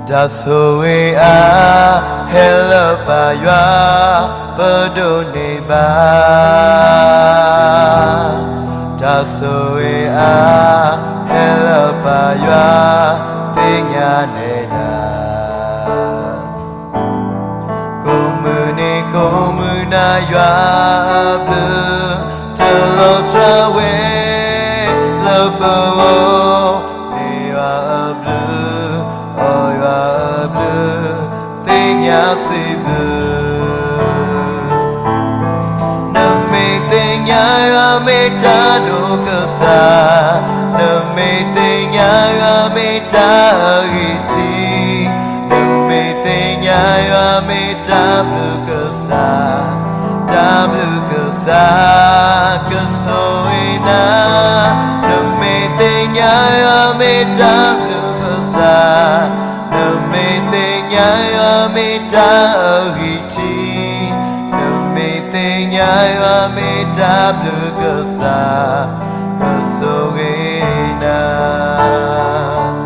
တၢ်ဆိၣ်ဂ့ၤအါ ဟဲလၢပၢ်ယွၤ ပဒိးန့ၢ်ဘၣ်. တၢ်ဆိၣ်ဂ့ၤအါ ဟဲလၢပၢ်ယွၤ သ့ၣ်ညါနဲဒၣ်. ကိးမုၢ်နံၤကိးမုၢ်နၤ ယွၤအဘျုး တလီၤစှၤဝဲလၢပဂီၢ်, မ့ၢ်ယွၤအဘျုး, အိၣ်ယွၤအဘျုး, သ့ၣ်ညါစံးဘျုး. နမ့ၢ်သ့ၣ်ညါယွၤမ့ၢ်တၢ်ဒိၣ်ကစၢ်, နမ့ၢ်သ့ၣ်ညါယွၤမ့ၢ်တၢ်ဂံၢ်ထံး, နမ့ၢ်သ့ၣ်ညါယွၤမ့ၢ်တၢ်ဘျုးကစၢ်, တၢ်ဘျုးကစၢ် ကဆိၣ်ဂ့ၤနၤ. နမ့ၢ်သ့ၣ်ညါယွၤမ့ၢ်တၢ်ဘျုးကစၢ်, နမ့ၢ်သ့ၣ်ညါယွၤမ့ၢ်တၢ်အဂံၢ်ထံး, နမ့ၢ်သ့ၣ်ညါယွၤမ့ၢ်တၢ်ဘျုးကစၢ်, ကဆိၣ်ဂ့ၤနၤ.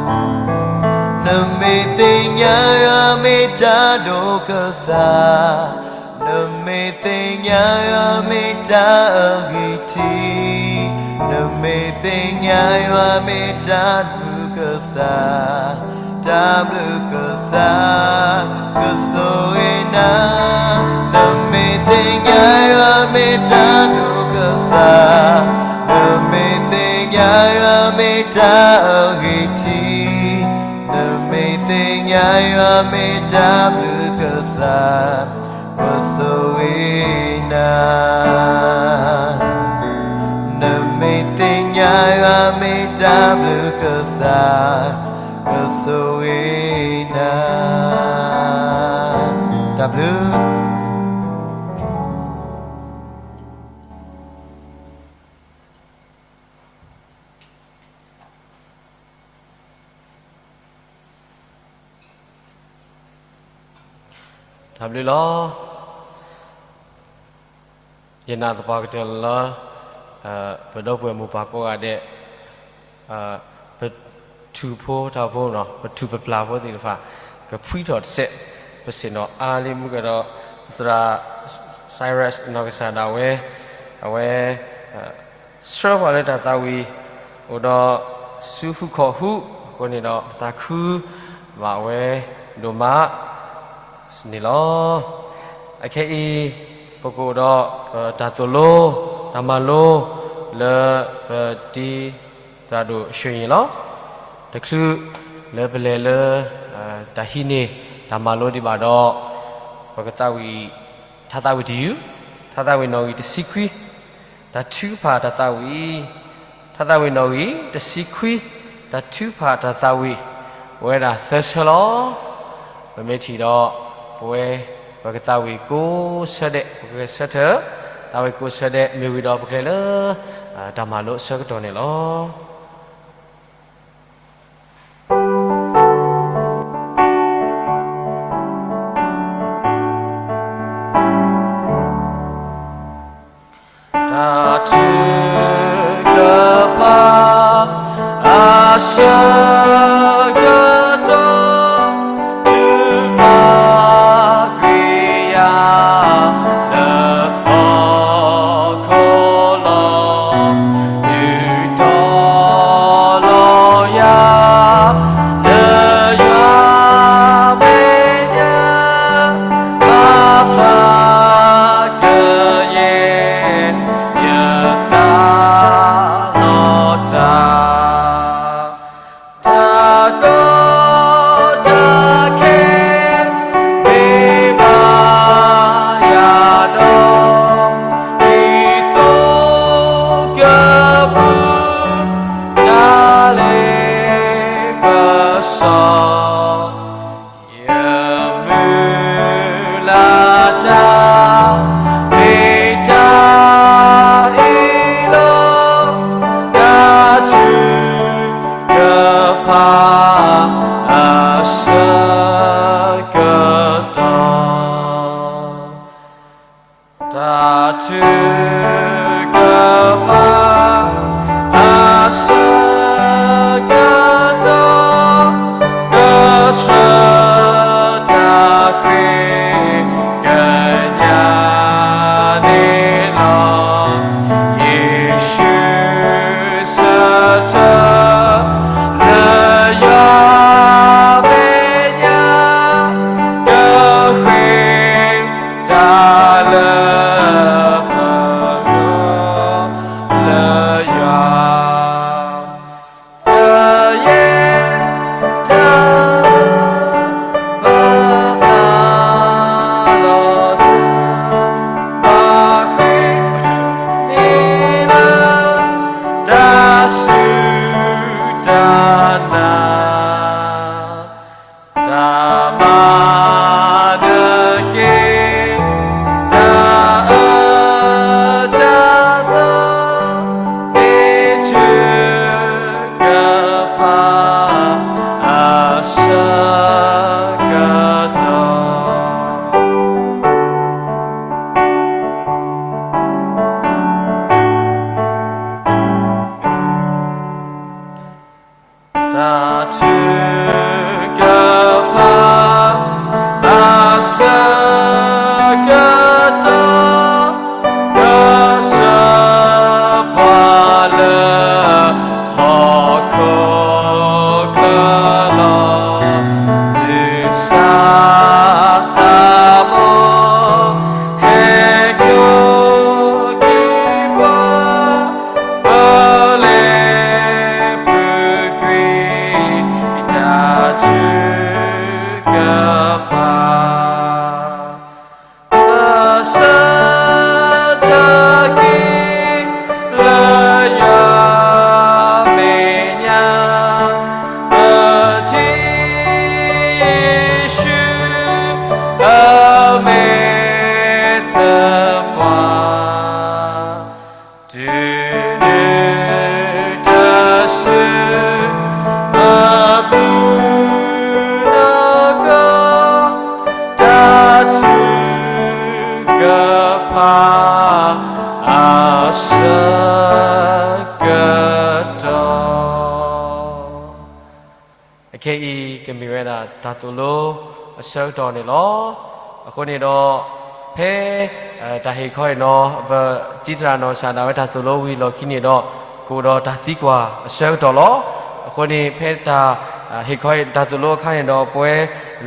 တၢ်ဒိၣ်ကစၢ်, နမ့ၢ်သ့ၣ်ညါယွၤမ့ၢ်တၢ်အဂံၢ်ထံး, နမ့ၢ်သ့ၣ်ညါယွၤမ့ၢ်တၢ်ဘျုးကစၢ်, တၢ်ဘျုးကစၢ်, ကဆိၣ်ဂ့ၤနၤ, နမ့ၢ်သ့ၣ်ညါယွၤမ့ၢ်တၢ်ဒိၣ်ကစၢ်, နမ့ၢ်သ့ၣ်ညါယွၤမ့ၢ်တၢ်အဂံၢ်ထံး, နမ့ၢ်သ့ၣ်ညါယွၤမ့ၢ်တၢ်ဘျုးကစၢ်, ကဆိၣ်ဂ့ၤနၤ, နမ့ၢ်သ့ၣ်ညါယွၤမ့ၢ်တၢ်ဘျုးကစၢ်, ကဆိၣ်ဂ့ၤနၤ, တၢ်ဘျုး တၢ်ဘျုးလီၤ. ယနာ်သပှၢ်ကတၢၢ်လၢ ပဒီပုၢ်ဝဲၢ်မိၢ်ပၢ်ကိးဂၤဒဲး ပထူၣ်ဖိတၢ်ဖိနီၤ ပထူၣ်ပပျၢ်ဖိသ့ၣ်တဖၣ် ကဖှံထီၣ်တစဲး ပဆ့ၣ်နီၤအါလံမုၢ်ကဒီး သရၣ် Cyrus နီၢ်ကစၢ်ဒၣ်ဝဲ အဝဲ ဆှၢပှၤလၢတၢ်သးဝံၣ် အိၣ်ဒီးဆူဃူခီၣ်ဃူ အဃိန့ၣ်ဒီး ပသးခုဘၣ်ဝဲဒိၣ်မးန့ၣ်လီၤ. အခဲအံၤ ပကအိၣ်ဒီး တၢ်သိၣ်လိ တၢ်မၤလိ လၢပတံၤသရၣ်ဒိၣ်ဆှၢယံၤလီၤ. တချုးလၢပလဲၤလၢ တၢ်ဟံးန့ၢ် တၢ်မၤလိဒံးဘၣ်ဒီး ပကသးဝံၣ် ထါသးဝံၣ်တယုၢ်, ထါသးဝံၣ်နီၣ်ဂံၢ်တဆံခွံ, တၢ်ထုကဖၣ်တၢ်သးဝံၣ်, ထါသးဝံၣ်နီၣ်ဂံၢ်တဆံခွံ, တၢ်ထုကဖၣ်တၢ်သးဝံၣ်, ပဝဲဒၣ်သၢဆၢလီၤ. ပမ့ၢ်ထံၣ်ဒီး ပဝဲ ပကသးဝံၣ်ကိးဆၢဒဲး ပကဂဲၤဆၢထၢၣ် သးဝံၣ်ကိးဆၢဒဲး မ့ၢ်ဝံၤဒီးပကလဲၤလၢ တၢ်မၤလိအဆၢကတီၢ်န့ၣ်လီၤ. တၢ်ထုကဖၣ် အဆၢကတီၢ် ထုကဖၣ်ကွံာ်ယၤ လၢဟီၣ်ခိၣ်လီၤ. ဒုးတီၤလီၤယၤ လၢယွၤမဲာ်ညါ ဘၣ်ဖျါကယဲၢ် ယသးလီၤတၢ် တၢ်ကီတၢ်ခဲ မ့ၢ်ဘၣ်ယၤဒီး ဒ်သိကပူၤ တၢ်လ့ပစီ ယမုၢ်လၢ်တၢ် မ့ၢ်တၢ်အ့ၣ်လိာ် တၢ်ထုကဖၣ် အဆၢကတီၢ် တၢ်ထုကဖၣ် အဆၢကတီၢ် ကဆှၢတၢ်ဃ့ကညးန့ၣ်လီၤ. ယ့ၣ်ၡူးဆၢထၢၣ် လၢယွၤမဲာ်ညါ ကဃ့ တၢ်လၢပဂီၢ်လၢယွၤ ကယဲၢ်တၢ် ဘၣ်သးလီၤတၢ် ဘၣ်ဃ့န့ၢ်လၢ တၢ်စူၢ်တၢ်နာ် တၢ်မၤနၢၤက့ၤ တၢ်အၢတၢ်သီ မ့ၢ်ထုကဖၣ် အဆၢကတီၢ် တၢ်ထုကဖၣ် အ ခဲအံၤကမ့ၢ်ဝဲဒၣ်တၢ်သိၣ်လိအဆၢကတီၢ်န့ၣ်လီၤ. အဃိန့ၣ်ဒီး ဖဲ တၢ်ဟ့ၣ်ခီအံၤနီၤ ပတံၤသရၣ်နီၢ်ကစၢ်ဒၣ်ဝဲတၢ်သိၣ်လိဝံၤအလီၢ်ခံန့ၣ်ဒီး ကအိၣ်ဒီးတၢ်သံကွၢ်အဆၢကတီၢ်လီၤ. အဃိန့ၣ် ဖဲတၢ်ဟ့ၣ်ခီအံၤတၢ်သိၣ်လိအခါန့ၣ်ဒီး ပဝဲ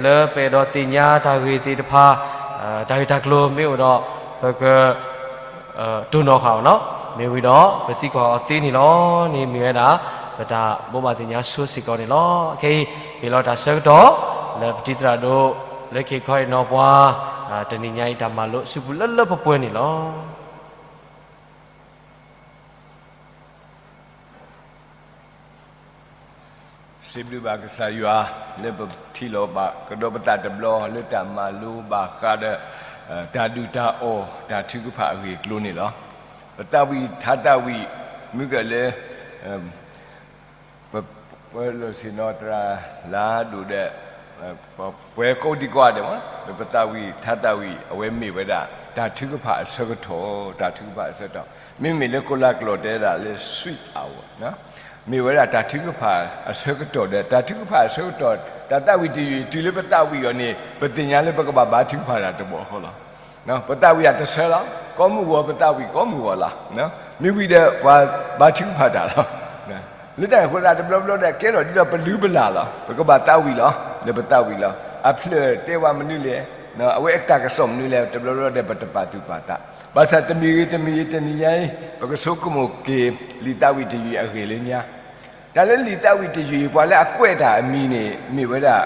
လၢပအဲၣ်ဒိးသ့ၣ်ညါတၢ်ဂ့ၢ်သ့ၣ်တဖၣ် တၢ်ဂ့ၢ်တၢ်ကျိၤမ့ၢ်အိၣ်ဒီး ပက တိၢ်နီၣ်ဃာ်အီၤနီၤ. မ့ၢ်ဝံၤဒီး ပသံကွၢ်အီၤသ့န့ၣ်လီၤန့ၣ် မ့ၢ်ဝဲဒၣ် ပတၢ်ဘိးဘၣ်သ့ၣ်ညါဆိစ့ၢ်ကီးန့ၣ်လီၤ. ခဲအံၤ ပဟ့ၣ်လီၤတၢ်ဆၢကတီၢ် လၢပတံၤသရၣ်ဒိၣ် လၢကဟ့ၣ်ခီအံၤနီၤပှၤ တနံၤညါအံၤတၢ်မၤလိဆူပူၤလၢလၢပှဲၤပှဲၤန့ၣ်လီၤ. စံးဘျုးဘၣ်ကစၢ်ယွၤ လၢပထံၣ်လိာ်ဘၣ်ကဒီးပသးတဘျီ လၢတၢ်မၤလိဘၣ်ဃးဒီး တၢ်ဒုၣ်တၢ်အီၣ် တၢ်ထုကဖၣ်အဂ့ၢ်အကျိၤန့ၣ်လီၤ. ပသးဝံၣ်ထါသးဝံၣ် မုၢ်ကၢၢ်လၢ ပ ပှၤလီၢ်ဆ့ၣ်နီၤသရၣ်လၢအဒိၣ်ဒီး ပှၤကိးဒံကိးဂၤဒဲးမး ပသးဝံၣ်ထါသးဝံၣ် အဝဲမ့ၢ်ဝဲဒၣ် တၢ်ထုကဖၣ်အဆၢကတီၢ် တၢ်ထုကဖၣ်အဆၢကတီၢ် မ့မ့ၢ်လၢကိးလါကျိာ်တဲဒၣ်လၢ sweet hour မ့ၢ်ဝဲဒၣ်တၢ်ထုကဖၣ်အဆၢကတီၢ်ဒီး တၢ်ထုကဖၣ်အဆၢကတီၢ် တၢ်သးဝံၣ်တယုၢ်အံၤ တုၤလၢပသးဝံၣ်အီၤန့ၣ် ပသ့ၣ်ညါလၢပကဘၣ်ဘါထုကဖၣ်တၢ်တဘျီဃီလီၤ. ပသးဝံၣ်တၢ်တဆၢလီၤ. ကိးမုၢ်ဂီၤပသးဝံၣ်ကိးမုၢ်ဂီၤလီၤ. မ့ၢ်ဝံၤဒီးပှၤဘါထုကဖၣ်တၢ်လီၤ. လၢတၢ်န့ၣ်အဃိသတးတဘျီဘျီဒီး ကဲထီၣ်ဒ်သိးပလုၢ်ပလၢ်လီၤ. ပကဘၣ်သးဝံၣ်လီၤ. ဒီးပသးဝံၣ်လီၤ. အဖျၢၣ်တဲဝဲမနုၤလဲၣ်, အဝဲအတၢ်ကစီၣ်မနုၤလဲၣ် တဘျီဘျီဒီးပတပာ်သူၣ်ပာ်သး. ဘၣ်ဆၣ်တမံၤဂ့ၤတမံၤဂ့ၤတနံၤညါအံၤ ပကဆိကမိၣ်က့ၤ လံာ်သးဝံၣ်တယုၢ်အဂ့ၢ်လၢညါ တၢ်လၢလံာ်သးဝံၣ်တယုၢ်အံၤ ပှၤလၢအကွဲးတၢ်အမံၤန့ၣ် မ့ၢ်ဝဲဒၣ်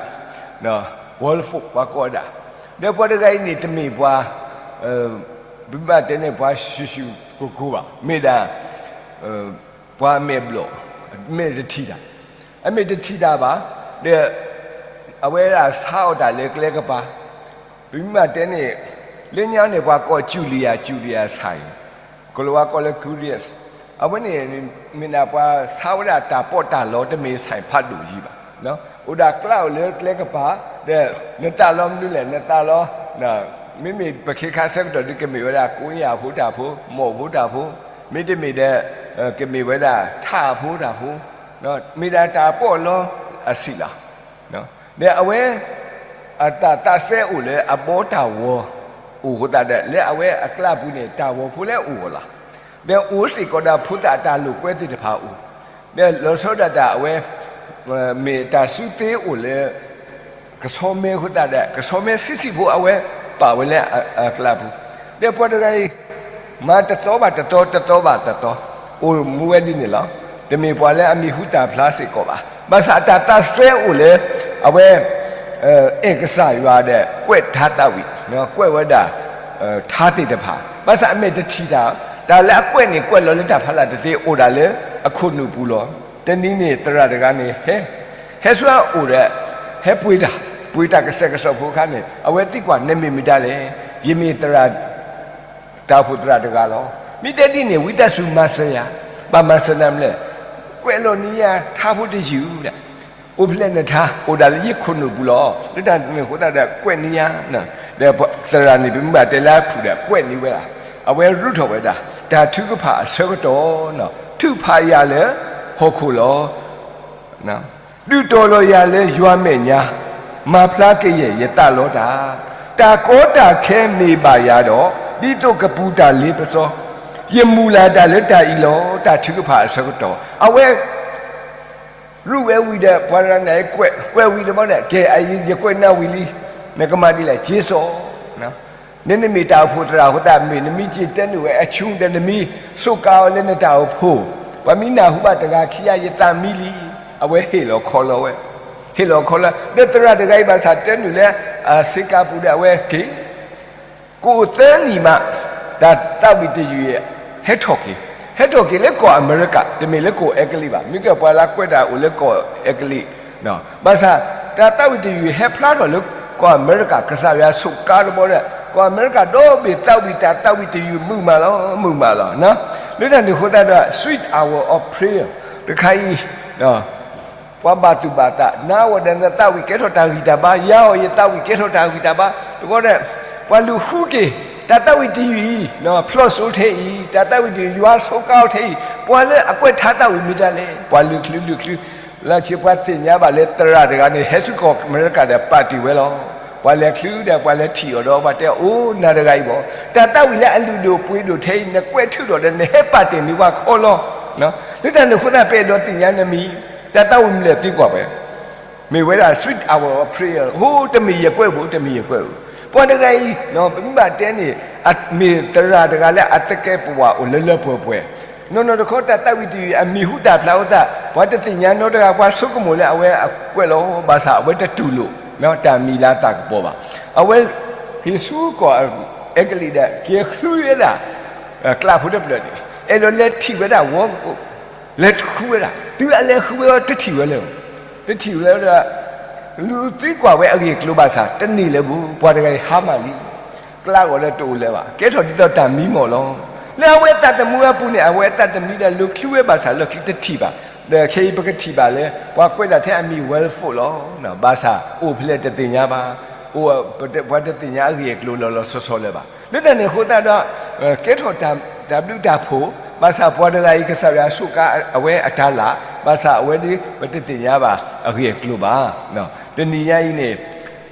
Wilberforce ပှၤကိးဝဲဒၣ်, ဒီးပှၤတဂၤအံၤန့ၣ် တမ့ၢ်ပှၤ ပဘၣ်တဲန့ၣ် ပှၤဆူၣ်ဆူၣ်ကိၢ်ကိၢ်ဘၣ်, မ့ၢ်ဒၣ် ပှၤအမဲာ်ဘျီၣ်, အမဲာ်တထံၣ်တၢ်, အမဲာ်တထံၣ်တၢ်ဘၣ်, ဒီး အဝဲဒၣ်ဆါအီၣ်တၢ်လၢကျဲကပၤ, ပမ့ၢ်ဘၣ်တဲန့ၣ် လၢညါန့ၣ် ပှၤကိး Julia Julia ဆၣ်အံၤ ကလၤဝါကိးလၢ Curious, အဝဲန့ၣ် မ့ၢ်ဒၣ်ပှၤဆါဝဲဒၣ်တၢ်ပီးတၢ်လီ တမ့ၢ်ဆၣ်ဖးဒိၣ်ယံၤဘၣ်, အိၣ်ဒၣ်ကျါအိၣ်လၢကျဲကပၤ, ဒီးနသးလီမနုၤလဲၣ် နသးလီ, မ့မ့ၢ်ပခဲခါဆၢကတီၢ်ဒုးကမ့ၢ်ဝဲဒၣ် ကိညၣ်ဖိတၢ်ဖိ, မိၢ်ဖိတၢ်ဖိ, မ့တမ့ၢ်ဒီး ကမ့ၢ်ဝဲဒၣ်ထးဖိတၢ်ဖိ, မ့ၢ်ဒၣ်တၢ်ပီးလီအဆံးလီၤ. ဒီးအဝဲ အတၢ်သးစဲအိၣ်လၢအဘီတၢ်ဝီၤအိၣ်အဃိသတးဒီး လၢအဝဲအကျါပူၤန့ၣ် တၢ်ဝီၤဖိလဲအိၣ်အီၤလီၤ. ဒီးအိၣ်စ့ၢ်ကီးဒီးဖိသၣ်အတၢ်လိာ်ကွဲသ့ၣ်တဖၣ်အိၣ်, ဒီးလီၤဆီဒၣ်တၢ်အဝဲ မ့ၢ်တၢ်စုသ့အိၣ်လၢ ကဆီမဲအဃိသတးဒီး ကဆီမဲဆံးဆံးဖိအဝဲပာ်ဝဲလၢအကျါပူၤ, ဒီးပှၤတဂၤအံၤ မၤတသီဘၣ်တသီ တသီဘၣ်တသီ အိၣ်မူဝဲဒ်န့ၣ်လီၤ. တမ့ၢ်ပှၤလၢအမံၤဟူသၣ်ဖျါစ့ၢ်ကီးဘၣ်. ဘၣ်ဆၣ်အတၢ်သးစဲအိၣ်လၢ အဝဲ အဲၣ်ကစၢ်ယွၤဒီး ကွဲးထါသးဝံၣ်, ကွဲးဝဲဒၣ် ထါသ့ၣ်တဖၣ်, ဘၣ်ဆၣ်အမဲာ်တထံၣ်တၢ်, တၢ်လၢအကွဲးန့ၣ် ကွဲးလီၤလၢတၢ်ဖးလၢ်တသ့ အိၣ်ဒၣ်လၢအခိၣ်နူာ်ပူၤလီၤ. တနံၤန့ၣ် သရၣ်တဂၤန့ၣ် ဟဲ ဟဲဆူအအိၣ်ဒီး ဟဲပှ့ၤတၢ်, ပှ့ၤတၢ်ကစဲးကစီးဖိအခါန့ၣ် အဝဲသံကွၢ် နမ့ၢ်မတၤလဲၣ်, ယမ့ၢ်သရၣ် တၢ်အိၣ်ဖှိၣ်သရၣ်တဂၤလီၤ. မ့ၢ်တဲဒ်န့ၣ် ဝံသးစူၤမၤစၢၤယၤ, ဘၣ်မၤစၢၤနၤမနုၤလဲၣ်, ကွဲးလီၤန့ၢ်ယၤထါဖိတယုၢ်ဒီး, အိၣ်ဖဲလဲၣ်နထါ, အိၣ်ဒၣ်လၢယခိၣ်နူာ်ပူၤလီၤ. လၢတၢ်န့ၣ်အဃိသတးဒီး ကွဲးန့ၢ်ယၤ, ဒီးသရၣ်န့ၣ် ပမ့ၢ်ဘၣ်တဲလၢအဖုၣ်ဒီး ကွဲးန့ၢ်ဝဲဒၣ်, အဝဲရူးထီၣ်ဝဲဒၣ် တၢ်ထုကဖၣ်အဆၢကတီၢ်, ထုးဖးယၤလၢဟီၣ်ခိၣ်လီၤ. ဒုးတီၤလီၤယၤလၢယွၤမဲာ်ညါ, မၤဖျါကယဲၢ်ယသးလီတၢ်, တၢ်ကီတၢ်ခဲမ့ၢ်ဘၣ်ယၤဒီး, ဒ်သိးကပူၤတၢ်လ့ပစီ, ယမုၢ်လၢ်တၢ်လၢတၢ်အံၤလီၤ. တၢ်ထုကဖၣ်အဆၢကတီၢ် အဝဲ ရူးဝဲဝံၤဒီး ပှၤတဂၤန့ၣ်ကွဲး, ကွဲးဝံၤတဘျီဒီး ကဲ အံၤယကွဲးနၢ်ဝံၤလံ, နကမၤဒ်လဲၣ် က့ၤစိာ် နမ့မ့ၢ်တၢ်အိၣ်ဖှိၣ်သရၣ်အဃိသတး မ့ၢ်နမံက့ၤတဲနုာ်ဝဲအဆူၣ်ဒီး နမံဆိးကါအီၤလၢနတၢ်အိၣ်ဖှိၣ်, ပှၤမံနၢ်ဟူဘၣ်တဂၤခံဂၤ ယသးမံလံ, အဝဲဟ့ၣ်လီၤခီလီၤဝဲ, ဟ့ၣ်လီၤခီလီၤ, ဒီးသရၣ်တဂၤအံၤဘၣ်ဆၣ်တဲနုာ်လၢ အဆ့ကၤပူၤဒီး အဝဲက့ၤ ကအိၣ်သၢနံၣ်မး တၢ်သးဝံၣ်တယုၢ်အံၤ ဟဲထီၣ်က့ၤ, ဟဲထီၣ်က့ၤလၢကီၢ်အမဲရကၤ, တမ့ၢ်လၢကီၢ်အဲကလံးဘၣ်, မ့ၢ်ကဲပှၤလၢကွဲးတၢ်အိၣ်လၢကီၢ်အဲကလံး, ဘၣ်ဆၣ် တၢ်သးဝံၣ်တယုၢ်ဟဲဖျါထီၣ်လၢကီၢ်အမဲရကၤ, ကစၢ်ယွၤဆိးကါတဘျီဒီး ကီၢ်အမဲရကၤဒီဘ့ၣ်သးဝံၣ်တၢ်သးဝံၣ်တယုၢ်မုာ်မးလီၤ, မုာ်မးလီၤ. လၢတၢ်န့ၣ်အဃိသတးဒီး sweet hour of prayer တခါအံၤ ပှၤဘၣ်သူၣ်ဘၣ်သး, နၤအီၤဒီးနသးဝံၣ်ကဲထီၣ်တၢ်ဂံၢ်တၢ်ဘါ, ယၤအီၤယသးဝံၣ်ကဲထီၣ်တၢ်ဂံၢ်တၢ်ဘါ, တဘျီဒီး ပှၤလူၤဃုက့ၤ တၢ်သးဝံၣ်တယုၢ်အံၤ, ဖျီၣ်စိထဲအံၤ, တၢ်သးဝံၣ်တယုၢ် ယွၤဆိးကါအီၤထဲအံၤ, ပှၤလၢအကွဲးထါသးဝံၣ်မ့ၢ်ဒ်လဲၣ်, ပှၤလုၢ်ချုးလုၢ်ချုး လၢဆံးပှၤသ့ၣ်ညါဘၣ်လၢသရၣ်တဂၤန့ၣ် ဟဲဆူကီၢ်အမဲရကၤဒီးပာ်တ့ၢ်ဝဲလီၤ. ပှၤလဲၤချုဒီးပှၤလဲၤထံၣ်အီၤဒီး ပှၤတဲအီၤ နၤတဂၤအံၤဘၣ်, တၢ်သးဝံၣ်လၢအလုၢ်ဒိၣ်ပှ့ၤဒိၣ်ထဲအံၤ နကွဲးထုးထီၣ်ဒီးနဟဲပာ်တ့ၢ်န့ၢ်ပှၤခီလီၤ. လၢတၢ်န့ၣ်အဃိသတး ပအဲၣ်ဒိးသ့ၣ်ညါနမံၤ, တၢ်သးဝံၣ်မနုၤလဲၣ်သံကွၢ်ဝဲ မ့ၢ်ဝဲဒၣ် sweet hour of prayer ဟိ တမ့ၢ်ယကွဲးဘၣ်, တမ့ၢ်ယကွဲးဘၣ်. ပှၤတဂၤအံၤ ပမ့ၢ်ဘၣ်တဲန့ၣ် မ့ၢ်သရၣ်တဂၤလၢအသကဲးပဝးအိၣ်လၢလၢပှဲၤပှဲၤ, နီၢ်နီၢ်တခီတၢ်သးဝံၣ်တယုၢ်အမံၤဟူသၣ်ဖျါအိၣ်သး ပှၤတသ့ၣ်ညါနီတဂၤ ပှၤဆိကမိၣ်လၢအဝဲအကွဲးလီၤ, ဘၣ်ဆၣ်အဝဲတတူၢ်လိာ် တၢ်မံၤလၢအသးကပီၤဘၣ်. အဝဲ ဟ့ၣ်ဆူကီၢ်အဲကလံးဒီး က့ၤချုဝဲဒၣ် ကျးဖိတဖျၢၣ်န့ၣ် အဲၣ်ဒိးလဲၤထံၣ်ဝဲဒၣ်ဝီ လဲၤချုဝဲဒၣ်, တုၤအလဲၤချုဝဲအီၤတထံၣ်ဝဲလၢၤ, တထံၣ်ဝဲဒီး လူၤသံကွၢ်ဝဲအဂ့ၢ်အကျိၤဘၣ်ဆၣ် တန့ၢ်လၢၤဘၣ်, ပှၤတဂၤအံၤဟါမၢ်လံ, ကျါဂီၤလၢတအိၣ်လၢၤဘၣ်, ကဲထီၣ်ဒ်သိးတၢ်မံမီၢ်လီၤ. လၢအဝဲအသးသမူအပူၤန့ၣ် အဝဲအသးတမံဒီး လူၤချုဝဲဘၣ်ဆၣ်လီၢ်ခံတထံၣ်ဘၣ်, ဒီးခဲအံၤပကထံၣ်ဘၣ်လၢ ပှၤကွဲးဒၣ်ထဲအမံၤ Wilford လီၤ. ဘၣ်ဆၣ်အိၣ်ဖဲလဲၣ်တသ့ၣ်ညါဘၣ်, အိၣ် ပှၤတသ့ၣ်ညါအဂ့ၢ်အကျိၤလီၤလီၤဆီဆီလၢၤဘၣ်. လၢတၢ်န့ၣ်အဃိသတးဒီး ကဲထီၣ်တၢ်ဘျုးတၢ်ဖှိၣ်, ဘၣ်ဆၣ်ပှၤတဂၤအံၤ ကစၢ်ယွၤစူးကါအဝဲအတၢ်လၢ်, ဘၣ်ဆၣ်အဝဲဒၣ် ပတသ့ၣ်ညါဘၣ်အဂ့ၢ်အကျိၤဘၣ်. တနံၤညါအံၤန့ၣ်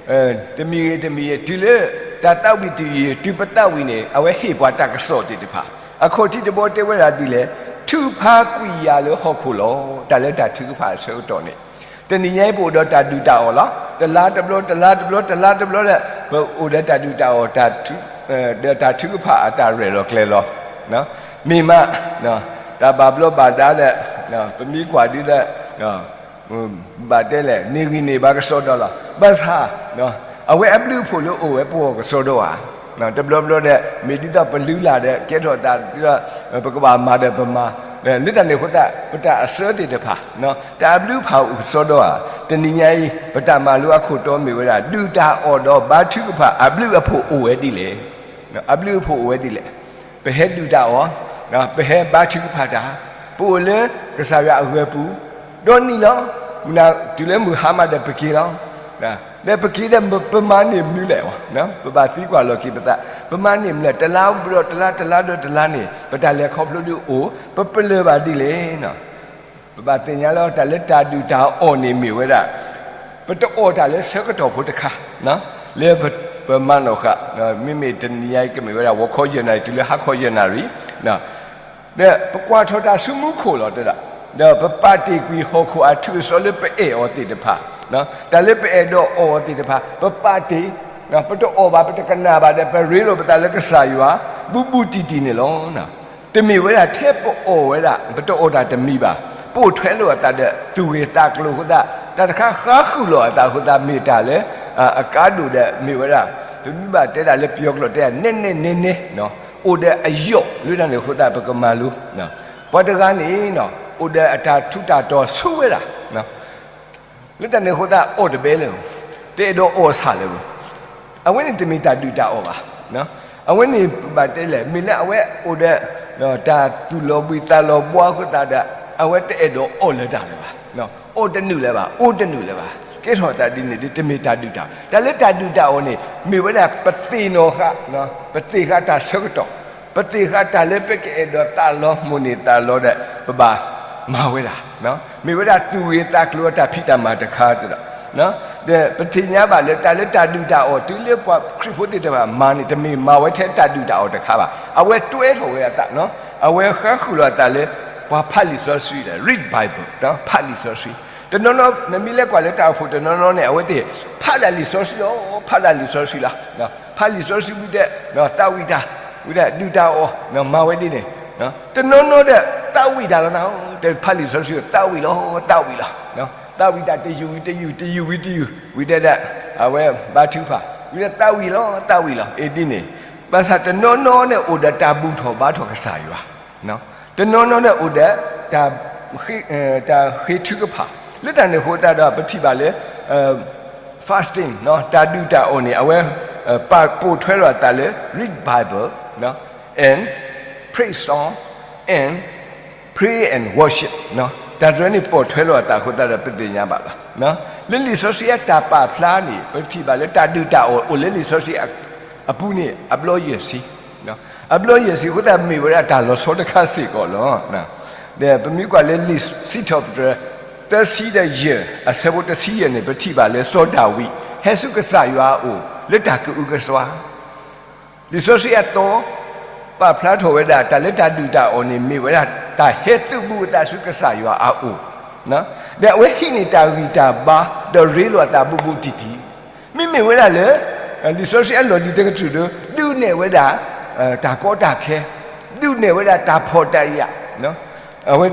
တမံၤဂ့ၤတမံၤဂ့ၤ တုၤလၢတၢ်သးဝံၣ်တယုၢ် တုၤပသးဝံၣ်န့ၣ် အဝဲဟ့ၣ်ပှၤတၢ်ကစီၣ်သ့ၣ်တဖၣ်, အခီၣ်ထံးတဘီတဲဝဲဒၣ်ဒ်လဲၣ်, ထုကဖၣ်ကွံာ်ယာ်လၢဟီၣ်ခိၣ်လီၤ. တၢ်လၢတၢ်ထုကဖၣ်အဆၢကတီၢ်န့ၣ် တနံၤညါအံၤပအိၣ်ဒီးတၢ်ဒုၣ်တၢ်အီၣ်လီၤ. တလါတဘျီ တလါတဘျီ တလါတဘျီဒီး ပအိၣ်ဒီးတၢ်ဒုၣ်တၢ်အီၣ် ဒီးတၢ်ထုကဖၣ်အတၢ်ရဲၣ်လီၤကျဲၤလီၤ. မ့ၢ်မး တၢ်ဘၣ်ဘျီဘၣ်ဒါဒီး ပမ့ၢ်ကွၢ်ဒ်ဒီး ဘၣ်တဲလဲၣ် န့ၢ်ဂံၢ်န့ၢ်ဘါကစီဒီလီၤ. ဘၣ်ဆၣ် အဝဲအဘျုးအဖှိၣ်လၢအိၣ်ဝဲပဂီၢ်ကစီဒီဧါ. တဘျီဘျီဒီး မ့ၢ်ဒ်သိးပလုၢ်လၢ်ဒီး ကဲထီၣ်သးဒ်သိး ပကဘၣ်မၤဒီးပမၤ, လၢတၢ်န့ၣ်အဃိသတး ပတၢ်အစၢသ့ၣ်တဖၣ် တၢ်အဘျုးဖးအိၣ်ကစီဒီဧါ. တနံၤညါအံၤ ပတၢ်မၤလိအခိၣ်တီမ့ၢ်ဝဲဒၣ် ဒုၣ်တၢ်အီၣ်ဒီးဘါထုကဖၣ်အဘျုးအဖှိၣ်အိၣ်ဝဲဒ်လဲၣ်. အဘျုးအဖှိၣ်အိၣ်ဝဲဒ်လဲၣ်. ပဟဲဒုၣ်တၢ်အီၣ်, ပဟဲဘါထုကဖၣ်တၢ်, ပအိၣ်လၢကစၢ်ယွၤအဂၢၤပူၤ, ဒီနံၤလီၤ. တုၤလၢမုၢ်ဟါမးဒီးပက့ၤလီၤ. ဒီးပက့ၤဒီးပမၤန့ၢ်မနုၤလဲၣ်. ပဘၣ်သံကွၢ်လီၤက့ၤပသး, ပမၤန့ၢ်မနုၤလဲၣ်, တလါဘျီတလါ တလါဒီးတလါန့ၣ် ပတၢ်လဲၤခီဖျိဒုးအိၣ်, ပပလၢၢ်ဘၣ်ဒ်လဲၣ်. ပဘၣ်သ့ၣ်ညါလၢတၢ်လၢတၢ်ဒုၣ်တၢ်အီၣ်န့ၣ်မ့ၢ်ဝဲဒၣ် ပတအီၣ်တၢ်လၢဆၢကတီၢ်ဖိတခါ လၢပမၤနီၣ်ဃာ်, မ့မ့ၢ်တနံၤညါအံၤကမ့ၢ်ဝဲဒၣ် ဂီၤခီယဲၢ်နၣ်ရံၣ် တုၤလၢဟါခီယဲၢ်နၣ်ရံၣ်, ဒီးပကွၢ်ထီၣ်တၢ်ဆူမူခိၣ်လီၤတဲဒၣ်, ဒီးပပာ်တ့ၢ်ကွံာ်ဟီၣ်ခိၣ်အထုးအစီလၢပအဲၣ်အီၤသ့ၣ်တဖၣ်, တၢ်လၢပအဲၣ်ဒိးအီၣ်အီၤသ့ၣ်တဖၣ် ပပာ်တ့ၢ်, ပတအီၣ်ဘၣ် ပတကနၣ်ဘၣ်ဒီး ပရ့လိာ်ပသးလၢကစၢ်ယွၤ ဘူးဘူးတံၢ်တံၢ်န့ၣ်လီၤ. တမ့ၢ်ဝဲဒၣ်ထဲပအီၣ်ဝဲဒၣ် ပတအီၣ်တၢ်တမံၤဘၣ်, ပအိၣ်ထွဲလိာ်အသးဒီးသူၣ်ဂ့ၤသးကျိၤအဃိသတး တၢ်တခါဃါဃုာ်လီၤအသးအဃိသတး မ့ၢ်တၢ်လၢ အကါဒိၣ်ဒီး မ့ၢ်ဝဲဒၣ် ပမ့ၢ်ဘၣ်တဲဒၣ်လၢပယီၤကျိာ်တဲဒၣ် နဲနဲနဲနဲ အိၣ်ဒီးအယိာ် လၢတၢ်န့ၣ်အဃိသတး ပကမၤလိ ပှၤတဂၤန့ၣ် အိၣ်ဒီးအတၢ်ထူးတၢ်တီၤဆူဝဲဒၣ် လၢတၢ်န့ၣ်အဃိသတး အီၣ်တဘဲလၢၤ, တအဲၣ်ဒိးအီၣ်ဆၣ်လၢၤဘၣ်. အဝဲန့ၣ်တမ့ၢ်တၢ်ဒုၣ်တၢ်အီၣ်ဘၣ်. အဝဲန့ၣ်ဘၣ်တဲလဲၣ် မ့ၢ်လၢအဝဲအိၣ်ဒီး တၢ်သူၣ်လီၤဘှံးသးလီၤဘှါအဃိသတးဒီး အဝဲတအဲၣ်ဒိးအီၣ်လၢၤတၢ်လၢၤဘၣ်. အီၣ်တနုာ်လၢၤဘၣ်, အိၣ်တနုာ်လၢၤဘၣ်. ကဲထီၣ်သးဒ်န့ၣ်ဒီး တမ့ၢ်တၢ်ဒုၣ်တၢ်အီၣ်, တၢ်လၢတၢ်ဒုၣ်တၢ်အီၣ်န့ၣ် မ့ၢ်ဝဲဒၣ်ပသ့ၣ်နီၣ်ဃာ်, ပသ့ၣ်ဃာ်တၢ်ဆၢကတီၢ် ပသ့ၣ်ဃာ်တၢ်လၢပကအဲၣ်ဒိးသးလီၤမိၣ်န့ၢ်သးလီၤဒီး ပဘၣ်မၤဝဲဒၣ်, မ့ၢ်ဝဲဒၣ်သူၣ်ဂ့ၤသးကျိၤအတၢ်ဖံးတၢ်မၤတခါဒီး, ဒီးပသ့ၣ်ညါဘၣ်လၢတၢ်လၢတၢ်ဒုၣ်တၢ်အီၣ် တုၤလၢပှၤခရံာ်ဖိသ့ၣ်တဖၣ်မၤန့ၣ် တမ့ၢ်မၤဝဲထဲတၢ်ဒုၣ်တၢ်အီၣ်တခါဘၣ်. အဝဲတွဲထီၣ်ဝဲအသး, အဝဲဃါဃုာ်လီၤအသးလၢ ပှၤဖးလံာ်စီဆှံဒီး read Bible ဖးလံာ်စီဆှံ. တနီၤနီၤ နမ့ၢ်လဲၤကွၢ်လၢတၢ်အိၣ်ဖှိၣ်တနီၤနီၤန့ၣ် အဝဲသ့ၣ် ဖးဒၣ်လံာ်စီဆှံလီၤ, ဖးဒၣ်လံာ်စီဆှံလီၤ. ဖးလံာ်စီဆှံဝံၤဒီး သးဝံၣ်တၢ်, ဝံၤဒီးဒုၣ်တၢ်အီၣ် မၤဝဲဒ်န့ၣ်, တနီၤနီၤဒီး သးဝံၣ်တၢ်လီၤနၤ, တဖးလံာ်စီဆှံ သးဝံၣ်လီၤ, သးဝံၣ်လီၤ. သးဝံၣ်တၢ်တယုၢ်ဝံၤတယုၢ် တယုၢ်ဝံၤတယုၢ် ဝံၤဒီး အဝဲဘါထုကဖၣ် ဝံၤဒီးသးဝံၣ်လီၤ သးဝံၣ်လီၤ အ့ၣ်ဒ်န့ၣ်. ဘၣ်ဆၣ်တနီၤနီၤန့ၣ်အိၣ်ဒီးတၢ်ဘူၣ်ထီၣ်ဘါထီၣ်ကစၢ်ယွၤ, တနီၤနီၤန့ၣ်အိၣ်ဒီး တၢ်ဃ့ထုကဖၣ်, လၢတၢ်န့ၣ်အဃိသတးဒီး ပထံၣ်ဘၣ်လၢ fasting တၢ်ဒုၣ်တၢ်အီၣ်န့ၣ် အဝဲ ပာ်ပိာ်ထွဲလိာ်အသးလၢ read Bible and pray song and pray and worship တၢ်တြဲၤန့ၣ်ပိာ်ထွဲလိာ်အသးအဃိသတးဒီး ပသ့ၣ်ညါဘၣ်လီၤ. လၢလံာ်စီဆှံအတၢ်ပာ်ဖျါန့ၣ် ပထံၣ်ဘၣ်လၢတၢ်ဒုၣ်တၢ်အီၣ်အိၣ်လၢလံာ်စီဆှံအပူၤန့ၣ် အဘျီယဲၢ်ဆံ, အဘျီယဲၢ်ဆံအဃိသတး မ့ၢ်ဝဲဒၣ်တၢ်လီၤဆီတခါစ့ၢ်ကီးလီၤ. ဒီးပမ့ၢ်ကွၢ်လၢလံာ်စံးထီၣ်ပတြၢၤ သၢဆံဒီးယဲၢ် အဆၢဖိတဆံယဲၢ်န့ၣ် ပထံၣ်ဘၣ်လၢစီၤဒၤဝံး ဟဲဆူကစၢ်ယွၤအအိၣ် လၢတၢ်ကအုကစွါ လံာ်စီဆှံအသီ ပာ်ဖျါထီၣ်ဝဲဒၣ် တၢ်လၢတၢ်ဒုၣ်တၢ်အီၣ်န့ၣ် မ့ၢ်ဝဲဒၣ် တၢ်ဟဲသုးဘူးအသးဆူကစၢ်ယွၤအအိၣ်, ဒီးအဝဲဟံးန့ၢ်တၢ်ဂံၢ်တၢ်ဘါ ဒီးရ့လိာ်အသးဘူးဘူးတံၢ်တံၢ်, မ့မ့ၢ်ဝဲဒၣ်လၢ လံာ်စီဆှံအလီၢ်လံၤတကတြူၢ်ဒီး ဒုးနဲၣ်ဝဲဒၣ် တၢ်ကီတၢ်ခဲ, ဒုးနဲၣ်ဝဲဒၣ်တၢ်ဖှီၣ်တၢ်ယာ်, အဝဲ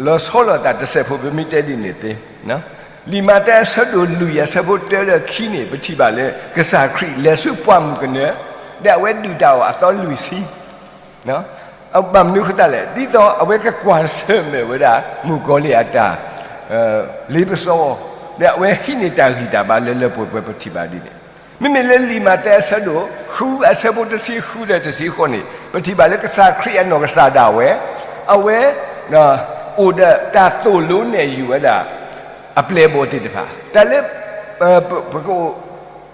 လီၤဆီလိာ်အသးတစဲးဖိ ပမ့ၢ်တဲဒ်န့ၣ်သ့, လံာ်မးသဲအဆၢဒိၣ်လွံၢ်အဆၢဖိတၢလၢခံန့ၣ် ပထံၣ်ဘၣ်လၢ ကစၢ်ခရံာ်လဲၤဆူပှၢ်မုၢ်ကနၢ, ဒီးအဝဲဒုၣ်တၢ်အီၣ်အသီလွံၢ်ဆံ, ဘၣ်မနုၤအဃိသတးလဲၣ်, ဒ်သိးအဝဲကကွၢ်ဆၢၣ်မဲာ်ဝဲဒၣ် မုၣ်ကီၤလံၢ်အတၢ် လ့ပစီအီၤ, ဒီးအဝဲဟံးန့ၢ်တၢ်ဂံၢ်တၢ်ဘါလၢလၢပှဲၤပှဲၤ ပထံၣ်ဘၣ်ဒ်န့ၣ်, မ့မ့ၢ်လၢလံာ်မးသဲအဆၢဒိၣ်ဃုအဆၢဖိတဆံဃုဒီးတဆံဃိးန့ၣ် ပထံၣ်ဘၣ်လၢကစၢ်ခရံာ်အနီၢ်ကစၢ်ဒၣ်ဝဲ, အဝဲ အိၣ်ဒီးတၢ်သိၣ်လိနဲၣ်ယုာ်ဝဲဒၣ် အပျဲၢ်အဘီၣ်သ့ၣ်တဖၣ်, တၢ်လၢ ပကအိၣ်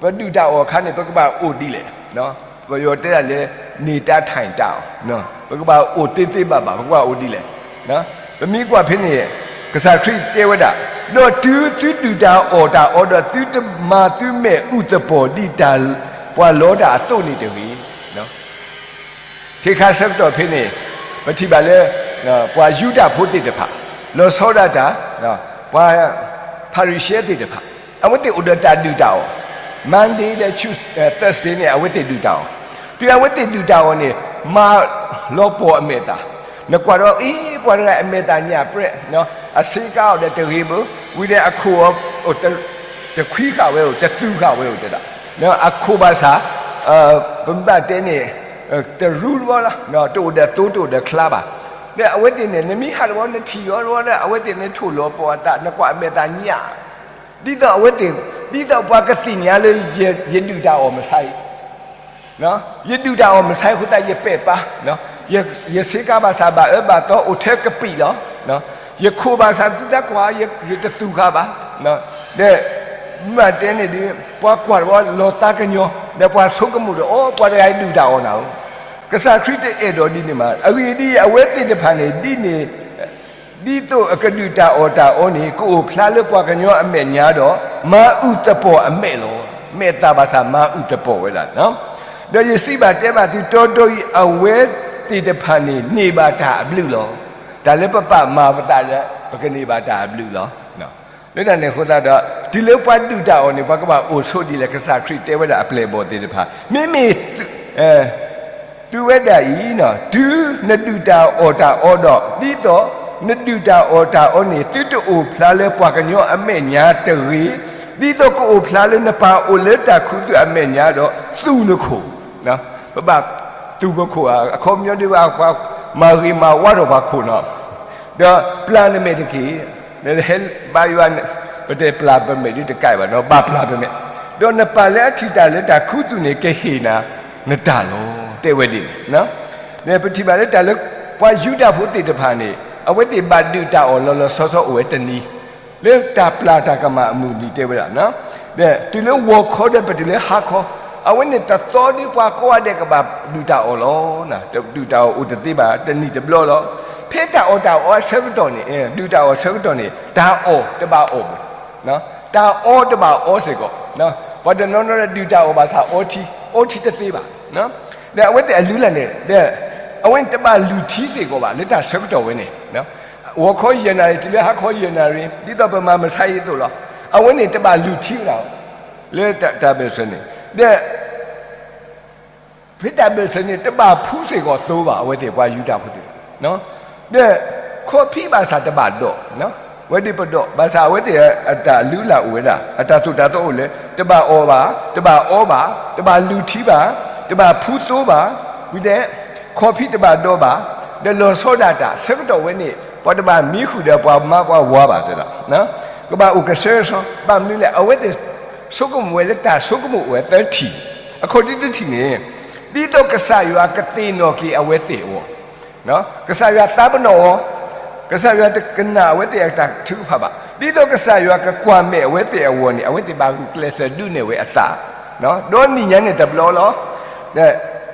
ပဒုၣ်တၢ်အီၣ်အခါန့ၣ် ပကဘၣ်အိၣ်ဒ်လဲၣ်, ပယီၤတဲဒၣ်လၢ နေတတ်ထိုင်တတ်, ပကဘၣ်အိၣ်သ့သ့ဘၣ်ဘၣ် ပကဘၣ်အိၣ်ဒ်လဲၣ်, ပမ့ၢ်ကွၢ်ဖဲန့ၣ် ကစၢ်ခရံာ်တဲဝဲဒၣ်, ဒီးတုၤသုဒုၣ်တၢ်အီၣ်တၢ်အီဒီး သုတမၤသုမဲာ်အုၣ်သပှီၤဒ်တၢ်ပှၤလီတၢ်အသိးန့ၣ်တဂ့ၤ. ခ့ခါဆၢကတီၢ်ဖဲန့ၣ် ပထံၣ်ဘၣ်လၢ ပှၤယူဒၤဖိသ့ၣ်တဖၣ် လီၤဆီဒၣ်တၢ်, ပှၤဖၤရံၤၡဲသ့ၣ်တဖၣ် အဝဲသ့ၣ်အိၣ်ဒီးတၢ်ဒုၣ်တၢ်အီၣ်, Monday ဒီး Tues-, Thursday န့ၣ် အဝဲသ့ၣ်ဒုၣ်တၢ်အီၣ်, တုၤအဝဲသ့ၣ်ဒုၣ်တၢ်အီၣ်န့ၣ် မၤလီၤပှီၢ်အမဲာ်သၣ်, နကွၢ်ဒီး အ့ ပှၤတဂၤအမဲာ်သၣ်ညၣ်ပြဲး, အဆ့ကၤအီၤဒီးတဂ့ၤဘၣ်, ဝံၤဒီးအခိၣ်အီၤ တခွံဃာ်ဝဲဧိၤ တသူၣ်ဃာ်ဝဲဧိၤတဲဒၣ်, အခိၣ်ဘၣ်ဆၣ် ပဘၣ်တဲန့ၣ် တရူးတဝီလီၤ, တအိၣ်ဒီးသိတအိၣ်ဒီးချါဘၣ်, ဒီးအဝဲသ့ၣ်န့ၣ် နမ့ၢ်ဟးတဝီ နထံၣ်ယီၤတဝီဒီး အဝဲသ့ၣ်န့ၣ်ထိၣ်လီၤပှီၢ်အသး နကွၢ်အမဲာ်သၣ်ညၣ်, ဒ်သိးအဝဲသ့ၣ် ဒ်သိးပှၤကသ့ၣ်ညါလၢ ယဒုၣ်တၢ်အီၣ်မဆါအံၤ ယဒုၣ်တၢ်အီၣ်မဆါအဃိသတး ယပဲာ်ပၢ်, ယဆ့ကၤဘၣ်ဆၣ်ဘၣ်အၢဘၣ်သီအိၣ်ထဲကပံာ်လီၤ, ယခိၣ်ဘၣ်ဆၣ်သုသးကွၢ် ယတသူၣ်ဃာ်ဘၣ်, ဒီး မ့ၢ်တဲန့ၣ်ဒီး ပှၤကွၢ်တဝီလီၤသးကညီၤ ဒီးပှၤဆိကမိၣ်ဒီး အိ ပှၤတဂၤအံၤဒုၣ်တၢ်အီၣ်နၤဧိၤ, ကစၢ်ခရံာ်တအဲၣ်ဒိးဒ်န့ၣ်မး, အဂ့ၢ်ဒ်အံၤ အဝဲသ့ၣ်တဖၣ်န့ၣ် ဒ်န့ၣ် ဒ်သိးအကဒုၣ်တၢ်အီၣ်တၢ်အီန့ၣ် ကအိၣ်ဖျါလၢပှၤကညီအမဲာ်ညါဒီး မၤအုၣ်သပှီၤအမဲာ်လီၤ. မဲာ်သၣ်ဘၣ်ဆၣ်မၤအုၣ်သပှီၤဝဲဒၣ်, ဒီးယစံးဘၣ်တဲဘၣ်သုတီတီအံၤ အဝဲသ့ၣ်တဖၣ်န့ၣ် န့ၢ်ဘၣ်တၢ်အဘျုးလီၤ. တၢ်လၢပပာ်မၤပသးဒီး ပကန့ၢ်ဘၣ်တၢ်အဘျုးလီၤ. လၢတၢ်န့ၣ်အဃိသတးဒီး တုၤလၢပှၤဒုၣ်တၢ်အီၣ်န့ၣ် ပှၤကဘၣ်အိၣ်ဆိးဒ်လဲၣ် ကစၢ်ခရံာ်တဲဝဲဒၣ်အပျဲၢ်အဘီၣ်သ့ၣ်တဖၣ် မ့မ့ၢ် သုဝဲဒၣ်အံၤ တုၤနဒုၣ်တၢ်အီၣ်တၢ်အီဒီး ဒ်သိးနဒုၣ်တၢ်အီၣ်တၢ်အီန့ၣ် သုတအိၣ်ဖျါလၢပှၤကညီအမဲာ်ညါတဂ့ၤ, ဒ်သိးကအိၣ်ဖျါလၢနပၢ်အိၣ်လၢတၢ်ခူသူၣ်အမဲာ်ညါဒီး သူၣ်နခိၣ်, ပဘၣ်သူၣ်ပခိၣ်ဧါ, အခီပညီဒ်ဘၣ်ပှၤမၤဂ့ၤမၤဝါထီၣ်ပှၤခိၣ်နီၤ, ဒီးပျၢ်နမဲာ်တက့ၢ်, နဟဲဘါယွၤ ပတဲပျၢ်ပမဲာ်ဒ်တကးဘၣ်နီၤ ဘၣ်ပျၢ်ပမဲာ်, ဒီးနပၢ်လၢအထံၣ်တၢ်လၢတၢ်ခူသူၣ်န့ၣ် ကဟ့ၣ်နၤနတၢ်လီၤ တဲဝဲဒ်န့ၣ်, ပထံၣ်ဘၣ်လၢတၢ်လၢ ပှၤယူဒၤဖိသ့ၣ်တဖၣ်န့ၣ် အဝဲသ့ၣ်ဘၣ်ဒုၣ်တၢ်အီၣ်လီၤလီၤဆီဆီအိၣ်ဝဲတနံၤ လၢတၢ်ပျၢ်တၢ်ကမၣ်အမုၢ်နံၤတဲဝဲဒၣ်, ဒီးတုၤလၢဂီၤခီဒီးပတုၤလၢဟါခီ, အဝဲန့ၣ်တသီဒ်ပှၤကိးဂၤဒဲးကဘၣ်ဒုၣ်တၢ်အီၣ်လီၤ, ဒုၣ်တၢ်အီၣ်အိၣ်တသ့ဘၣ် တနံၣ်တဘျီလီၤ. ဖဲတၢ်အီၣ်တၢ်အီအဆၢကတီၢ်န့ၣ် ဒုၣ်တၢ်အီၣ်ဆၢကတီၢ်န့ၣ် တၢ်အီၣ်တဘၣ်အီၣ်ဘၣ်, တၢ်အီတဘၣ်အီစ့ၢ်ကီး, ပှၤတနီၤနီၤဒီးဒုၣ်တၢ်အီၣ်ဘၣ်ဆၣ်အီထံ, အီထံတသ့ဘၣ်, ဒီးအဝဲသ့ၣ်အလုၢ်အလၢ်န့ၣ် ဒီး အဝဲန့ၣ်တဘၣ်လုၢ်ထံစ့ၢ်ကီးဘၣ် လၢတၢ်ဆၢကတီၢ်ဝဲန့ၣ် ဂီၤခီယဲၢ်နၣ်ရံၣ် တုၤလၢဟါခီယဲၢ်နၣ်ရံၣ် ဒ်သိးပမၤမဆါအံၤအသိးလီၤ. အဝဲန့ၣ်တဘၣ်လုၢ်ထံဝဲဒၣ် လၢတၢ်ဘၢၣ်စၢၤန့ၣ်, ဒီး ဖဲတၢ်ဘၢၣ်စၢၤန့ၣ် တဘၣ်ဖှူစ့ၢ်ကီးသိဘၣ် အဝဲသ့ၣ်ပှၤယူဒၤဖိသ့ၣ်, ဒီးခီဖံးဘၣ်ဆၣ်တဘၣ်ဒီး, ဝဲဒၣ်ပဒီး ဘၣ်ဆၣ်အဝဲသ့ၣ်အတၢ်လုၢ်လၢ်အိၣ်ဝဲဒၣ် အတၢ်သိၣ်တၢ်သီအိၣ်လၢ တဘၣ်အီၣ်ဘၣ်, တဘၣ်အီဘၣ်, တဘၣ်လုၢ်ထံဘၣ်, တဘၣ်ဖှူသိဘၣ်, ဝံၤဒီး ခီဖံးတဘၣ်ဒီးဘၣ်, ဒီးလီၤဆီဒၣ်တၢ် ဆၢကတီၢ်ဝဲန့ၣ် ပှၤတဘၣ်မံဃုာ်ဒီးပှၤမါပှၤဝၤဘၣ်တဲဒၣ်, ကဘၣ်အိၣ်ကစၢၢ်ကစီ ဘၣ်မနုၤလဲၣ် အဝဲသ့ၣ်ဆိကမိၣ်ဝဲလၢတၢ်ဆိကမိၣ်အိၣ်ဝဲသၢထံၣ်, အခီၣ်ထံးတထံၣ်န့ၣ် ဒ်သိးကစၢ်ယွၤကသ့ၣ်နီၣ်က့ၤအဝဲသ့ၣ်အဂီၢ် ကစၢ်ယွၤသးပ့ၤနီၣ်အီၤ, ကစၢ်ယွၤတကနၣ်အဝဲသ့ၣ်အတၢ်ထုကဖၣ်ဘၣ်. ဒ်သိးကစၢ်ယွၤကကွၢ်မဲာ်အဝဲသ့ၣ်အဂီၢ်န့ၣ် အဝဲသ့ၣ်ဘၣ်ဂုာ်ကျဲးစၢးဒုးနဲၣ်ဝဲအသး, ဒီးနံၣ်ညါန့ၣ်တဘျီလီၤ.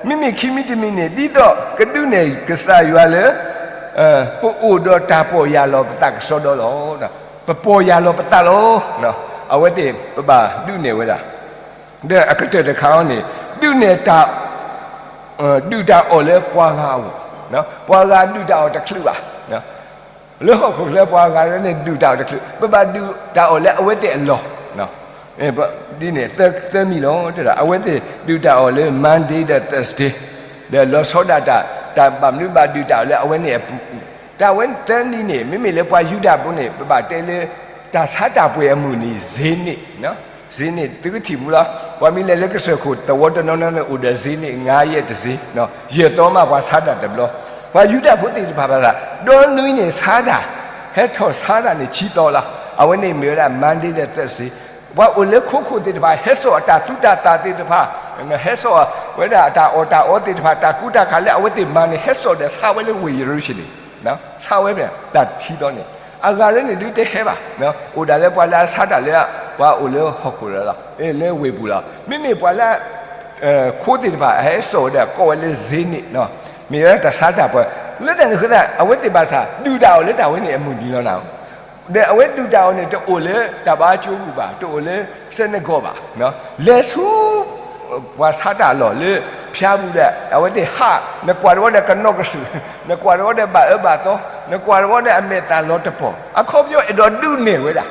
မ့မ့ၢ်ခံမံၤတမံၤန့ၣ် ဒ်သိးကဒုးနဲၣ်ကစၢ်ယွၤလၢ ပအိၣ်ဒီးတၢ်ပီၢ်ယၢ်လီၤပသးကစီဒီလီၤ. ပပီၢ်ယၢ်လီၤပသးလီၤ. အဝဲသ့ၣ်ပဘၣ်ဒုးနဲၣ်ဝဲဒၣ် ဒီးအကတၢၢ်တခါအံၤန့ၣ် ဒုးနဲၣ်တၢ် ဒုၣ်တၢ်အီၣ်လၢပှၤဂၤအဂီၢ်, ပှၤဂၤဒုၣ်တၢ်အီၣ်တချုးဘၣ်. လၢဟီၣ်ခိၣ်ချၢပှၤဂၤန့ၣ်ဒုၣ်တၢ်အီၣ်တချုး, ပဘၣ်ဒုၣ်တၢ်အီၣ်လၢအဝဲသ့ၣ်အလီၢ် ဒ်န့ၣ်သၢမံၤလီၤ. အဝဲသ့ၣ်ဒုၣ်တၢ်အီၣ်လၢ Monday ဒီး Thursday, ဒီးလီၤဆီဒၣ်တၢ် တၢ်ဘၣ်မနုၤဘၣ်ဒုၣ်တၢ်အီၣ်လၢအဝဲန့ၣ်အပူၤ, တၢ်ဝဲသၢနံၤန့ၣ် မ့မ့ၢ်လၢပှၤယူဒၤဖိန့ၣ် ပဘၣ်တဲလၢ တၢ်ဆါတၢ်ပှ့ၤအမုၢ်နံၤ စ့န့ၣ်, စ့န့ၣ် သုကထံၣ်မူလီၤ. ပှၤမ့ၢ်လဲၤလၢကစၢၢ်ခိၣ်သဝီတနီၤနီၤန့ၣ် အိၣ်ဒီးစ့န့ၣ် ငါးရက်တစ့, ယဲၢ်သီမးပှၤဆါတၢ်တဘျီ. ပှၤယူဒၤဖိသ့ၣ်တဖၣ်ဘၣ်သး ဒီနွံန့ၣ်ဆါတၢ်, ဟဲထီၣ်ဆါတၢ်န့ၣ် ခံသီလီၤ. အဝဲန့ၣ်မ့ၢ်ဝဲဒၣ် Monday ဒီး Thursday. ပှၤအိၣ်လၢခိခိၣ်သ့ၣ်တဖၣ် ဟဲစိာ်အတၢ်သူတၢ်သၣ်သ့ၣ်တဖၣ်, ဟဲစိာ်ဝဲဒၣ်အတၢ်အီၣ်တၢ်အီသ့ၣ်တဖၣ် တၢ်ကူတၢ်ကၤလၢအဝဲသ့ၣ်မၤန့ၣ် ဟဲစိာ်ဒီးဆါဝဲလၢဝ့ၢ်ယရူၤၡလ့ၣ်, ဆါဝဲတၢ်ခံသီန့ၣ် အဂၤလၢန့ၣ်ဒုးတဟဲဘၣ်. အိၣ်ဒၣ်လၢပှၤလၢအဆါတၢ်လၢ ပှၤအိၣ်လၢဟီၣ်ခိၣ်လီၤ, လၢဝ့ၢ်ပူၤလီၤ. မ့မ့ၢ်ပှၤလၢ ခိသ့ၣ်တဖၣ် အဟဲစိာ်ဝဲဒီးကိးဝဲလၢစ့န့ၣ်, မ့ၢ်ဝဲတၢ်ဆါတၢ်ပှ့ၤ, လၢတၢ်န့ၣ်အဃိသတး အဝဲသ့ၣ်ဘၣ်ဆၣ် ဒုၣ်တၢ်အီၣ်လၢတၢ်ဝဲန့ၣ်အမုၢ်နံၤလီၤနၤ. ဒီးအဝဲဒုၣ်တၢ်အီၣ်န့ၣ် တအိၣ်လၢတၢ်ဘါကၠိပူၤဘၣ်, တအိၣ်လၢ synagogue ဘၣ်, လဲၤဆူ ပှၤဆါတၢ်အလီၢ်လၢဖၠါပူၤဒီး အဝဲသ့ၣ်ဟး, နကွၢ်တဝီဒီးကနီၢ်ကစၢၢ်, နကွၢ်တဝီဒီးဘၣ်အၢဘၣ်သီ, နကွၢ်တဝီဒီးအမဲာ်သၣ်လီၤတပီၤ, အခီပညီအဲၣ်ဒိးဒုးနဲၣ်ဝဲဒၣ်,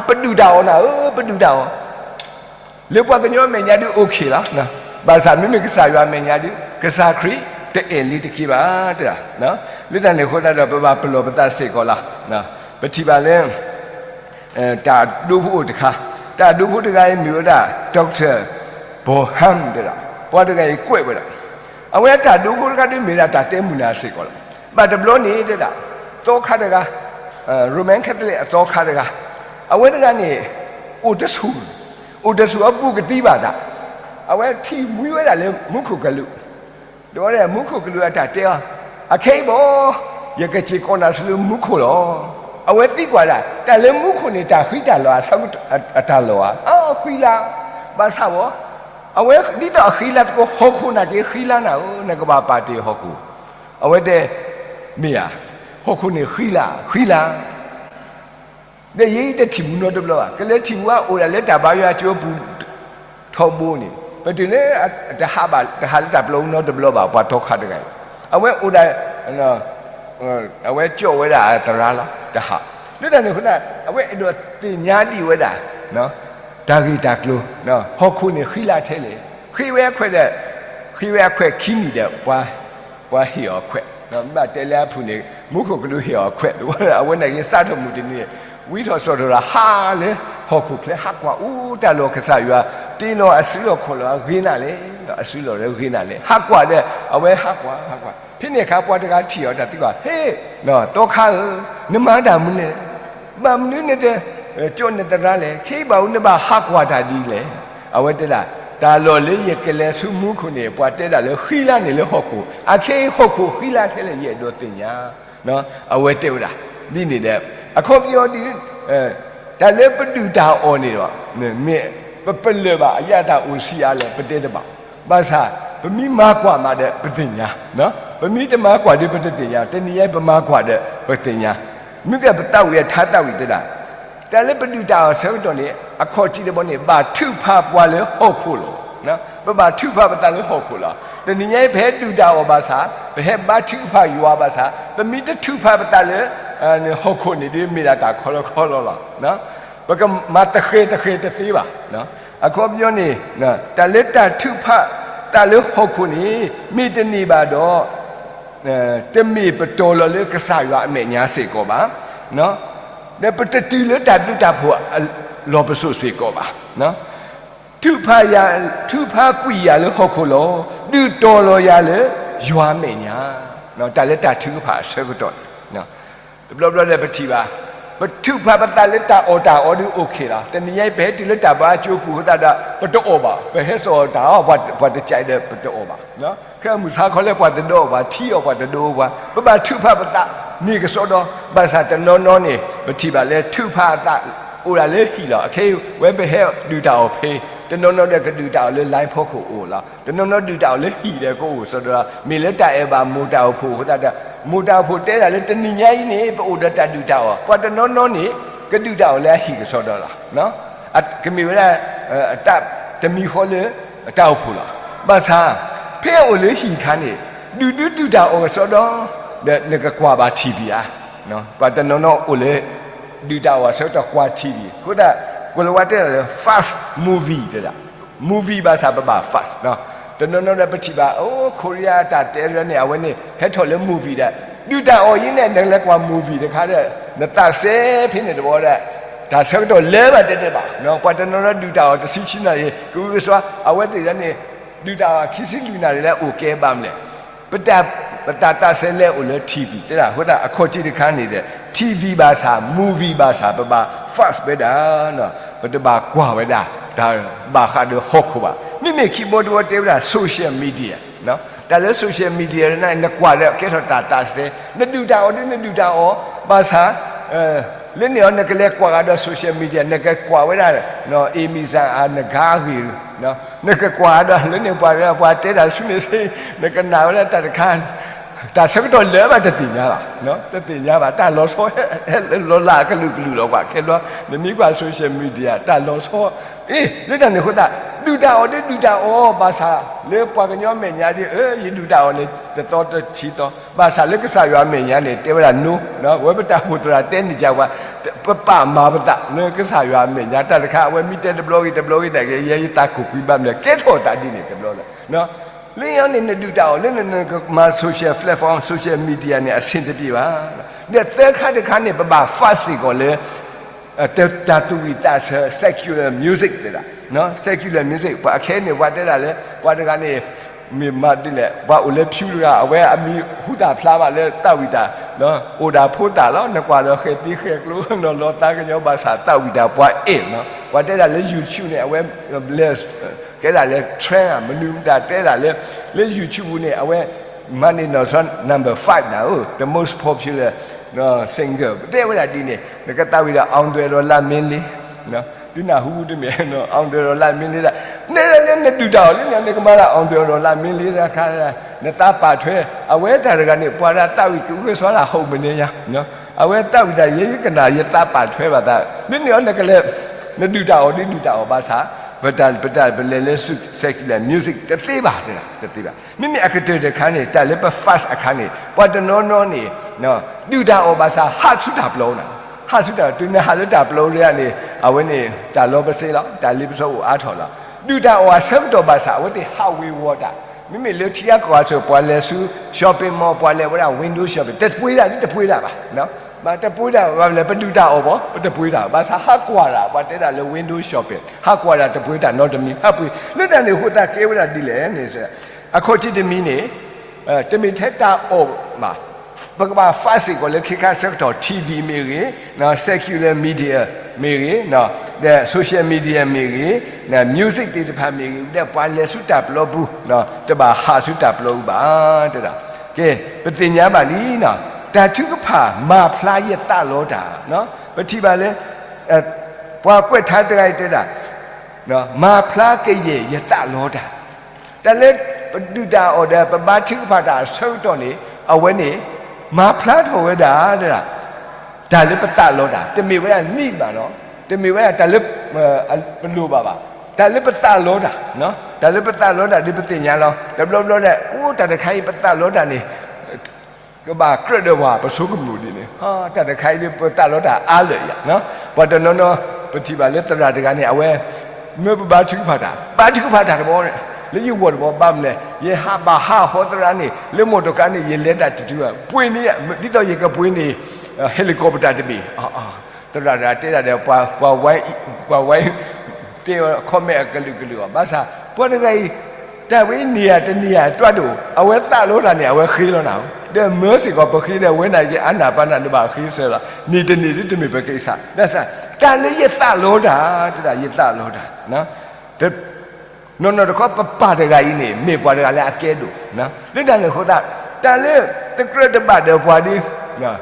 ပဒုၣ်တၢ်အီၣ်နၤဧၢ, ပဒုၣ်တၢ်အီၣ် လၢပှၤကညီအမဲာ်ညါဒုး okay လီၤ. ဘၣ်ဆၣ်မ့မ့ၢ်ကစၢ်ယွၤအမဲာ်ညါဒုး ကစၢ်ခရံာ်တအဲၣ်လံတက့ၢ်ဘၣ်, တၢ်, လၢတၢ်န့ၣ်အဃိသတးဒီး ပဘၣ်ပလီၢ်ပသးစ့ၢ်ကီးလီၤ. ပထံၣ်ဘၣ်လၢ တၢ်ဒိဖိအိၣ်တခါ, တၢ်ဒိဖိတဂၤအံၤမ့ၢ်ဝဲဒၣ် Doctor Bonham တဲဒၣ်, ပှၤတဂၤအံၤကွဲးဝဲဒၣ်, အဝဲအတၢ်ဒိဖိတခါဒုးမ့ၢ်ဒၣ်တၢ်တဲမုာ်နၤစ့ၢ်ကီးလီၤ. ဘၣ်တဘျီန့ၣ်တဲဒၣ်, သီခါတဂၤ, Roman Catholic အသီခါတဂၤ, အဝဲတဂၤန့ၣ် အိၣ်တဆူၣ်, အိၣ်တဆူၣ်အဘူးကသံဘၣ်တၢ်, အဝဲထံၣ်ဝံဝဲဒၣ်လၢမူခိၣ်ကလူး, ဒီးမူခိၣ်ကလူးအတၢ်တဲအီၤ, အခဲအံၤဘၣ်, ယကစ့ၢ်ကီးနၤဆူလၢမူခိၣ်လီၤ. အဝဲသံကွၢ်ဒၣ် တၢ်လၢမူခိၣ်န့ၣ် တၢ်ဃံတၢ်လၤအဆၢကတီၢ်အတၢ်လီၢ်ဧါ, အဃံလၤ, ဘၣ်ဆၣ်ဘၣ်, အဝဲဒ်သိးအဃံလၤသကိး ဟီၣ်ခိၣ်နာ်က့ဃံလၤနၤဧၢ, နကဘၣ်ပာ်တ့ၢ်ဟီၣ်ခိၣ်, အဝဲတဲ, မ့ၢ်ဧါ, ဟီၣ်ခိၣ်န့ၣ်ဃံလၤ, ဃံလၤ ဒီးယဲအံၤတထံၣ်မူနီတဘျီဘၣ်, ကလဲၤထံၣ်မူဘၣ်အိၣ်ဒၣ်လၢတၢ်ဘါယွၤကၠိအပူၤထီဘိန့ၣ်, ပတုၤလၢတဟးဘၣ်, တဟးလၢတၢ်ပျီပူၤနီတဘျီဘၣ်, ပှၤသီခါတဂၤအံၤ, အဝဲအိၣ်ဒၣ်, အဝဲကၠီၣ်ဝဲဒၣ်အသရၣ်လီၤ, တဟး, လၢတၢ်န့ၣ်အဃိသတး အဝဲအဲၣ်ဒိးသ့ၣ်ညါဒံးဝဲဒၣ် တၢ်ဂ့ၢ်တၢ်ကျိၤ, ဟီၣ်ခိၣ်န့ၣ်ဃံလၤထဲလဲၣ်, ဃ့ဝဲအခွဲးဒီး, ဃ့ဝဲအခွဲးခံနံၣ်ဒီး ပှၤဟ့ၣ်အီၤအခွဲး, ဘၣ်တဲလၢအဖုၣ်န့ၣ် မူခိၣ်ကလူးဟ့ၣ်အီၤအခွဲး, အဝဲန့ၣ်က့ၤစးထီၣ်မုၢ်တနံၤန့ၣ်, ဝံထီၣ်စီၣ်ထီၣ်ဒီးဟးလၢဟီၣ်ခိၣ်ချၢ ဟးကွၢ်အူတၢ်လီၢ်ကစၢ်ယွၤ, တ့လီၤအစုလီၢ်ခီၣ်လီၢ်အဂ့ၤနၤလဲၣ်, အစုလီၢ်လၢအဂ့ၤနၤလဲၣ်, ဟးကွၢ်ဒီး အဝဲဟးကွၢ်, ဟးကွၢ်, ဖဲန့ၣ်အခါပှၤတဂၤထံၣ်အီၤတၢ်သံကွၢ်, ဟ့ၣ်, သီခါဧၢ, နမၤတၢ်မနုၤလဲၣ်, ဘၣ်မနုၤနတ ကၠီၣ်နသရၣ်လဲၣ်, ခဲအံၤဘၣ်အူနဘၣ်ဟးကွၢ်တၢ်ဒ်လဲၣ်, အဝဲတဲဒၣ်, တၢ်လီၢ်လၢယကလဲၤဆူမူခိၣ်န့ၣ် ပှၤတဲဒၣ်လၢဃံလၤန့ၣ်လၢဟီၣ်ခိၣ်, အခဲအံၤဟီၣ်ခိၣ်ဃံလၤထဲလဲၣ် ယအဲၣ်ဒိးသ့ၣ်ညါ, အဝဲတဲဝဲဒၣ်, ဒ်န့ၣ်ဒီး, အခီပညီဒ် တၢ်လၢပဒုၣ်တၢ်အီၣ်န့ၣ်ဒီး, မ့ၢ်ပပလၢၢ်ဘၣ်အယတၢ်အိၣ်ဆံးအါလဲၣ် ပတဲတဘၣ်, ဘၣ်ဆၣ် ပမ့ၢ်မၤကွၢ်မးဒီးပသ့ၣ်ညါ, ပမ့ၢ်တမၤကွၢ်ဒီးပတသ့ၣ်ညါ, တနံၤညါပမၤကွၢ်ဒီးပသ့ၣ်ညါ, မ့ၢ်ကဲပသးဝံၣ်အထါသးဝံၣ်တဲဒၣ်, တၢ်လၢပဒုၣ်တၢ်အီၣ်ဆၢကတီၢ်န့ၣ် အခီၣ်ထံးတဘီန့ၣ် ဘၣ်ထုကဖၣ်ပှၤလၢဟီၣ်ခိၣ်လီၤ. ပဘၣ်ထုကဖၣ်ပသးလၢဟီၣ်ခိၣ်လီၤ. တနံၤညါအံၤ ပဟဲဒုၣ်တၢ်အီၣ်ဘၣ်ဆၣ်, ပဟဲဘါထုကဖၣ်ယွၤဘၣ်ဆၣ်, ပမ့ၢ်တထုကဖၣ်ပသးလၢ ဟီၣ်ခိၣ်န့ၣ်ဒီး မ့ၢ်ဒၣ်တၢ်ခီလီခီလီလီၤ. ပကမၤတဃဲၤတဃဲၤတသ့ဘၣ်. အခီပညီန့ၣ် တၢ်လၢတၢ်ထုကဖၣ်သးလၢဟီၣ်ခိၣ်န့ၣ် မ့ၢ်တန့ၢ်ဘၣ်ဒီး တမ့ၢ်ပတီၤလီၤလၢကစၢ်ယွၤအမဲာ်ညါစ့ၢ်ကီးဘၣ်. ဒီးပတတုၤလၢတၢ်ဘျုးတၢ်ဖှိၣ်အလီၢ်ပစိာ်စ့ၢ်ကီးဘၣ်. ထုကဖၣ်ယၤ, ထုကဖၣ်ကွံာ်ယၤလၢဟီၣ်ခိၣ်လီၤ. ဒုးတီၤလီၤယၤလၢယွၤအမဲာ်ညါ. တၢ်လၢတၢ်ထုကဖၣ်အဆၢကတီၢ်န့ၣ် တဘျီဘျီဒီးပထံၣ်ဘၣ်, ပထုကဖၣ်ပသးလၢတၢ်အီၣ်တၢ်အီဒုးအိၣ်ခ့လီၤ. တနံၤညါအံၤ ပဟဲတုၤလၢတၢ်ဘါကၠိပူၤအဃိသတးဒီး ပတအီၣ်ဘၣ်, ပဟဲစိာ်အီၣ်တၢ်အီၣ် ပှၤတကးဒီးပတအီၣ်ဘၣ်. ခဲအံၤမုၢ်ဆါခီလၢပှၤတဒိအီၣ်ပှၤ, ထံအီၣ်ပှၤတဒိအီၣ်ပှၤ, ပဘၣ်ထုကဖၣ်ပသးန့ၣ်ကစီဒီ, ဘၣ်ဆၣ်တနီၤနီၤန့ၣ် ပထံၣ်ဘၣ်လၢထုကဖၣ်အသး အိၣ်ဒၣ်လၢဟံၣ်လီၤ. အခဲအံၤ ဝဲပဟဲဒုၣ်တၢ်အီၣ်ဖဲ တနီၤနီၤဒီးကဒုးတၢ်အီၣ်လၢ line ဖီခိၣ်အိၣ်လီၤ. တနီၤနီၤဒုးတၢ်အီၣ်လၢဟံၣ်ဒီးကအိၣ်စီဒီး မ့ၢ်လၢတၢ်အဲၣ်ဘၣ်မိၢ်တၢ်အိၣ်ဖှိၣ်အဃိသတးဒီး မိၢ်တၢ်အိၣ်ဖှိၣ်တဲဒၣ်လၢတနံၤညါအံၤန့ၣ် ပအိၣ်ဒီးတၢ်ဒုးတၢ်အီၣ်, ပှၤတနီၤနီၤန့ၣ် ကဒုးတၢ်အီၣ်လၢအဟံၣ်ကစီဒီလီၤ. ကမ့ၢ်ဝဲဒၣ် တၢ်တမံၤဃီလၢ တၢ်အိၣ်ဖှိၣ်လီၤ. ဘၣ်ဆၣ် ဖဲအအိၣ်လၢဟံၣ်အခါန့ၣ် ဒုးဒုးဒုးတၢ်အီၣ်ကစီဒီ ဒီးနကကွၢ်ဘၣ် ထံၣ်ဝံၤဧါ. ပှၤတနီၤနီၤအိၣ်လၢ ဒုးတၢ်အီၣ်အဆၢကတီၢ်ကွၢ် ထံၣ်ဝံၤ အဃိသတး ကိၤလၤဝါတဲဒၣ်လၢ fast movie တဲဒၣ်, movie ဘၣ်ဆၣ်ပဘၣ် fast တနီၤနီၤဒီးပထံၣ်ဘၣ် အိၣ် Korea တၢ်တဲဒၣ်န့ၣ် အဝဲန့ၣ် ဟဲထီၣ်လၢ movie ဒီး ဒုးတၢ်အီၣ်အံၤန့ၣ် နလဲၤကွၢ် movie တခါဒီး နသးစဲဖဲန့ၣ်တဘျီဒီး တၢ်ဆၢကတီၢ်လၢဘၣ်တဲတဲဘၣ်, ပှၤတနီၤနီၤဒုးတၢ်အီၣ်တဆံခံနၣ်ရံၣ် ကဝံကဆှါ အဝဲသ့ၣ်ဒၣ်န့ၣ် ဒုးတၢ်အီၣ်ခံဆံလွံၢ်နၣ်ရံၣ်လၢအအိၣ်ကဲဘၣ်မနုၤလဲၣ်. ပတၢ် ပတၢ်သးစဲလဲအိၣ်လၢ ထံၣ်ဝံၤ တဲဒၣ် အဃိသတးအခီၣ်ထံးတခါန့ၣ်ဒီး ထံၣ်ဝံၤ ဘၣ်ဆၣ် movie ဘၣ်ဆၣ် ပဘၣ် fast ဝဲဒၣ်, ပတဘၣ်ကွၢ်ဝဲဒၣ် တၢ်ဘၣ်ဃးဒီးဟီၣ်ခိၣ်ဘၣ်. မ့မ့ၢ်ခံဘီတဝီတဲဝဲဒၣ် social media တၢ်လၢ social media န့ၣ် နကွၢ်ဒီးကဲထီၣ်တၢ်သးစဲ, နဒုးတၢ်အီၣ်ဒုးနဒုးတၢ်အီၣ်, ဘၣ်ဆၣ် လၢန့ၣ်အီၤ နကလဲၤကွၢ်ဂၤဒီး social media နကကွၢ်ဝဲဒၣ် Amy Zhang အနဂါအဂ့ၢ်, နကကွၢ်ဂၤဒီးလၢန့ၣ်ပှၤ ပှၤတဲတၢ်ဆူန့ၣ်ဆ့ နကနၣ်ဝဲဒၣ်တၢ်တခါ တၢ်ဆၢကတီၢ်လၢဘၣ်တသ့ၣ်ညါဘၣ်, တသ့ၣ်ညါဘၣ် တၢ်လီၤဆီ လီၤလးကလုာ်ကလုာ်လီၤကွၢ် ခဲဘျီ နမ့ၢ်ကွၢ် social media တၢ်လီၤဆီ, အ့ လၢတၢ်န့ၣ်အဃိသတး ဒုးတၢ်အီၣ်ဒုးဒုးတၢ်အီၣ် ဘၣ်ဆၣ် လၢပှၤကညီမဲာ်ညါဒ် ယဒုးတၢ်အီၣ်န့ၣ် တသီတဆံသီ, ဘၣ်ဆၣ်လၢကစၢ်ယွၤအမဲာ်ညါန့ၣ် တဲဝဲဒၣ် no, ဝဲပတၢ်အိၣ်သရၣ်တဲန့ၣ်ကဝဲ ပပာ်မၤပသးလၢကစၢ်ယွၤအမဲာ်ညါ တၢ်တခါ အဝဲမ့ၢ်တဲတဘျီဂ့ၤတဘျီဂ့ၤ တၢ်ကဲယဲယသးကိၢ်ကွံာ်ဘၣ်မနုၤလဲၣ် ကဲထီၣ်သးဒ်န့ၣ်တဘျီလီၤ. လၢန့ၣ်အီၤန့ၣ် နဒုးတၢ်အီၣ်လၢနကမၤ social platform social media န့ၣ် အဆင်တပြေဘၣ်. ဒီးသၢခါတခါန့ၣ် ပဘၣ် fast စ့ၢ်ကီးလၢ တၢ်သူၣ်ဝံၣ်သးဆၢ secular music တဲဒၣ်, secular music ပှၤအခဲအံၤန့ၣ် ပှၤတဲဒၣ်လၢ ပှၤတဂၤန့ၣ် မ့ၢ်မၤဒ်လဲၣ် ပှၤအိၣ်လၢ Pew တဂၤ အဝဲအမံၤဟူသၣ်ဖျါဘၣ်လၢသးဝံၣ်တၢ် အိၣ်ဒၣ်ဖိသၣ်လီၤ နကွၢ်ဒီးဃဲၤသံဃဲၤကျိ နီၢ်လီၤသးကညီၤဘၣ်ဆၣ်သးဝံၣ်တၢ်ပှၤအဲၣ်, ပှၤတဲဒၣ်လၢ YouTube န့ၣ် အဝဲ ကဲဒၣ်လၢ trend ဧါ မနုၤမတၤတဲဒၣ်လၢ လၢ YouTube ပူၤန့ၣ် အဝဲ မၤန့ၢ်နီၢ်စီ number five နၤဧၢ the most popular singer ပတဲဝဲဒၣ်ဒ်န့ၣ် နကသးဝံၣ်ဒီး အောင်သွဲၣ်ဒီးလၢ်မ့လ့ သုနၢ်ဟူတမ့ၢ် အောင်သွဲၣ်ဒီးလၢ်မ့လ့ဒၣ် နဲဒၣ်လၢနဒုၣ်တၢ်အီၣ်လၢန့ၣ် နကမၤဒၣ် အောင်သွဲၣ်ဒီးလၢ်မ့လ့တခါ နသးပာ်ထွဲ အဝဲတၢ်တဂၤန့ၣ် ပှၤဒၣ်သးဝံၣ်ကဝံကဆှါလၢ ဟိၣ်မနုၤညါ အဝဲသးဝံၣ်တၢ် ယဲယကနၣ် ယသးပာ်ထွဲဘၣ်သး လၢန့ၣ်အီၤ နကလဲၤ နဒုၣ်တၢ်အီၣ်ဒ်ဒုၣ်တၢ်အီၣ်ဘၣ်ဆၣ် ပတၢ် ပတၢ်ပလဲၤလၢ secular music တသ့ဘၣ် တသ့ဘၣ်. မ့မ့ၢ်အကတၢၢ်တခါန့ၣ် တၢ်လၢပ fast အခါန့ၣ် ပှၤတနီၤနီၤန့ၣ် ဒုၣ်တၢ်အီၣ်ဘၣ်ဆၣ် ဟးဆူတၢ်ပျီနၤ, ဟးဆူတၢ် တုၤနဟးလၢတၢ်ပျီဒၣ်န့ၣ် အဝဲန့ၣ် တၢ်လီပစ့လီၤ တၢ်လ့ပစီအိၣ်အါထီၣ်လီၤ. ဒုၣ်တၢ်အီၣ်အဆၢကတီၢ်ဘၣ်ဆၣ် အဝဲသ့ၣ်ဟးဝ့ၤဝီၤတၢ် မ့မ့ၢ်လၢထံဂၤကီၢ်ဂၤဆိ ပှၤလဲၤဆူ shopping mall ပှၤလဲၤဝဲဒၣ် window shopping တပှ့ၤတၢ်ဒ်တပှ့ၤတၢ်ဘၣ် တပှ့ၤတၢ် ဘၣ်လဲၣ် ပဒုၣ်တၢ်အီၣ်ဘၣ် ပတပှ့ၤတၢ် ဘၣ်ဆၣ်ဟးကွၢ်တၢ် ပှၤတဲဒၣ်လၢ window shopping ဟးကွၢ်တၢ် တပှ့ၤတၢ်နီတမံၤ ဟးပှ့ၤ လၢတၢ်န့ၣ်အဃိသတးကဲဝဲဒၣ်ဒ်လဲၣ်န့ၣ် အခီၣ်ထံးတမံၤန့ၣ် တမ့ၢ်ထဲတၢ်အီၣ်ဘၣ် ပကဘၣ် fast စ့ၢ်ကီးလၢခဲခါဆၢကတီၢ် ထံၣ်ဝံၤ မ့ၢ်ဂ့ၤ, secular media မ့ၢ်ဂ့ၤ, ဒီး social media မ့ၢ်ဂ့ၤ, music သ့ၣ်တဖၣ်မ့ၢ်ဂ့ၤ ဒီးပှၤလဲၤဆူတၢ်ပျီပူၤ တဘၣ်ဟးဆူတၢ်ပျီပူၤဘၣ် တဲဒၣ်. ကဲ ပသ့ၣ်ညါဘၣ်လံ တၢ်ထုကဖၣ်မၤဖျါယသးလီတၢ်, ပထံၣ်ဘၣ်လၢ ပှၤကွဲးထါတဂၤအံၤတဲဒၣ် မၤဖျါကယဲၢ်ယသးလီတၢ်, တၢ်လၢပဒုၣ်တၢ်အီၣ်ဒီး ပဘါထုကဖၣ်တၢ်အဆၢကတီၢ်န့ၣ် အဝဲန့ၣ် မၤဖျါထီၣ်ဝဲဒၣ် တၢ်လၢပသးလီတၢ်, တမ့ၢ်ဝဲဒၣ် need ဘၣ်နီၤ, တမ့ၢ်ဝဲဒၣ်တၢ်လၢ ပလိၣ်ဘၣ်ဘၣ်, တၢ်လၢပသးလီတၢ်, တၢ်လၢပသးလီတၢ်ဒီးပသ့ၣ်ညါလီၤ. တဘျီဘျီဒီး အိၣ်တၢ်တခါအံၤပသးလီတၢ်န့ၣ် ကဘၣ်ကြၢးဒီးပှၤပဆိကမိၣ်ဒ်န့ၣ်, တၢ်တခါအံၤဒီးပသးလီတၢ်အါလၢာ်ယၤ, ပှၤတနီၤနီၤ ပထံၣ်ဘၣ်လၢသရၣ်တဂၤန့ၣ် အဝဲ မၢပဘါထုကဖၣ်တၢ်, ဘါထုကဖၣ်တၢ်တဘျီန့ၣ် လၢယဂီၢ်တဘျီဘၣ်မနုၤလဲၣ် ယဟးဘၣ်ဟးဟီသရၣ်န့ၣ် လၢမိၢ်တကါန့ၣ် ယလဲၤတၢ်တတုၤဘၣ် ပှ့ၤန့ၢ် ဒ်သိးယကပှ့ၤန့ၢ် helicopter တဘ့ၣ် သရၣ်တဂၤတဲဒၣ်ဒီး ပှၤဝဲ ပှၤဝဲ တဲ comment အကလုာ်ကလုာ်အီၤ ဘၣ်ဆၣ် ပှၤတဂၤအံၤ တၢ်ဝဲန့ၢ်ဧါတန့ၢ်ဧါတွၢ်ဒိၣ် အဝဲသးလီတၢ်န့ၣ် အဝဲဃ့လီၤနၤဧိၤ ဒီးမၢစ့ၢ်ကီး ပဃ့ဒီးဝဲန့ၣ်က့ၤအါနၢ်ပၢၢ်နၢ် နဘၣ်ဃ့စၢၤလီၤ န့ၢ်တန့ၢ်ဒ်တမ့ၢ်ပကစၢ် ဘၣ်ဆၣ် တၢ်လၢယသးလီတၢ် တဒၣ်ယသးလီတၢ် နီၢ်နီၢ်တခီ ပပၢ်တဂၤအံၤန့ၣ် မ့ၢ်ပှၤတဂၤလၢအကဲဒိၣ် လၢတၢ်န့ၣ်အဃိသတး တၢ်လၢတကြၢးတဘၣ်ဒီးပှၤ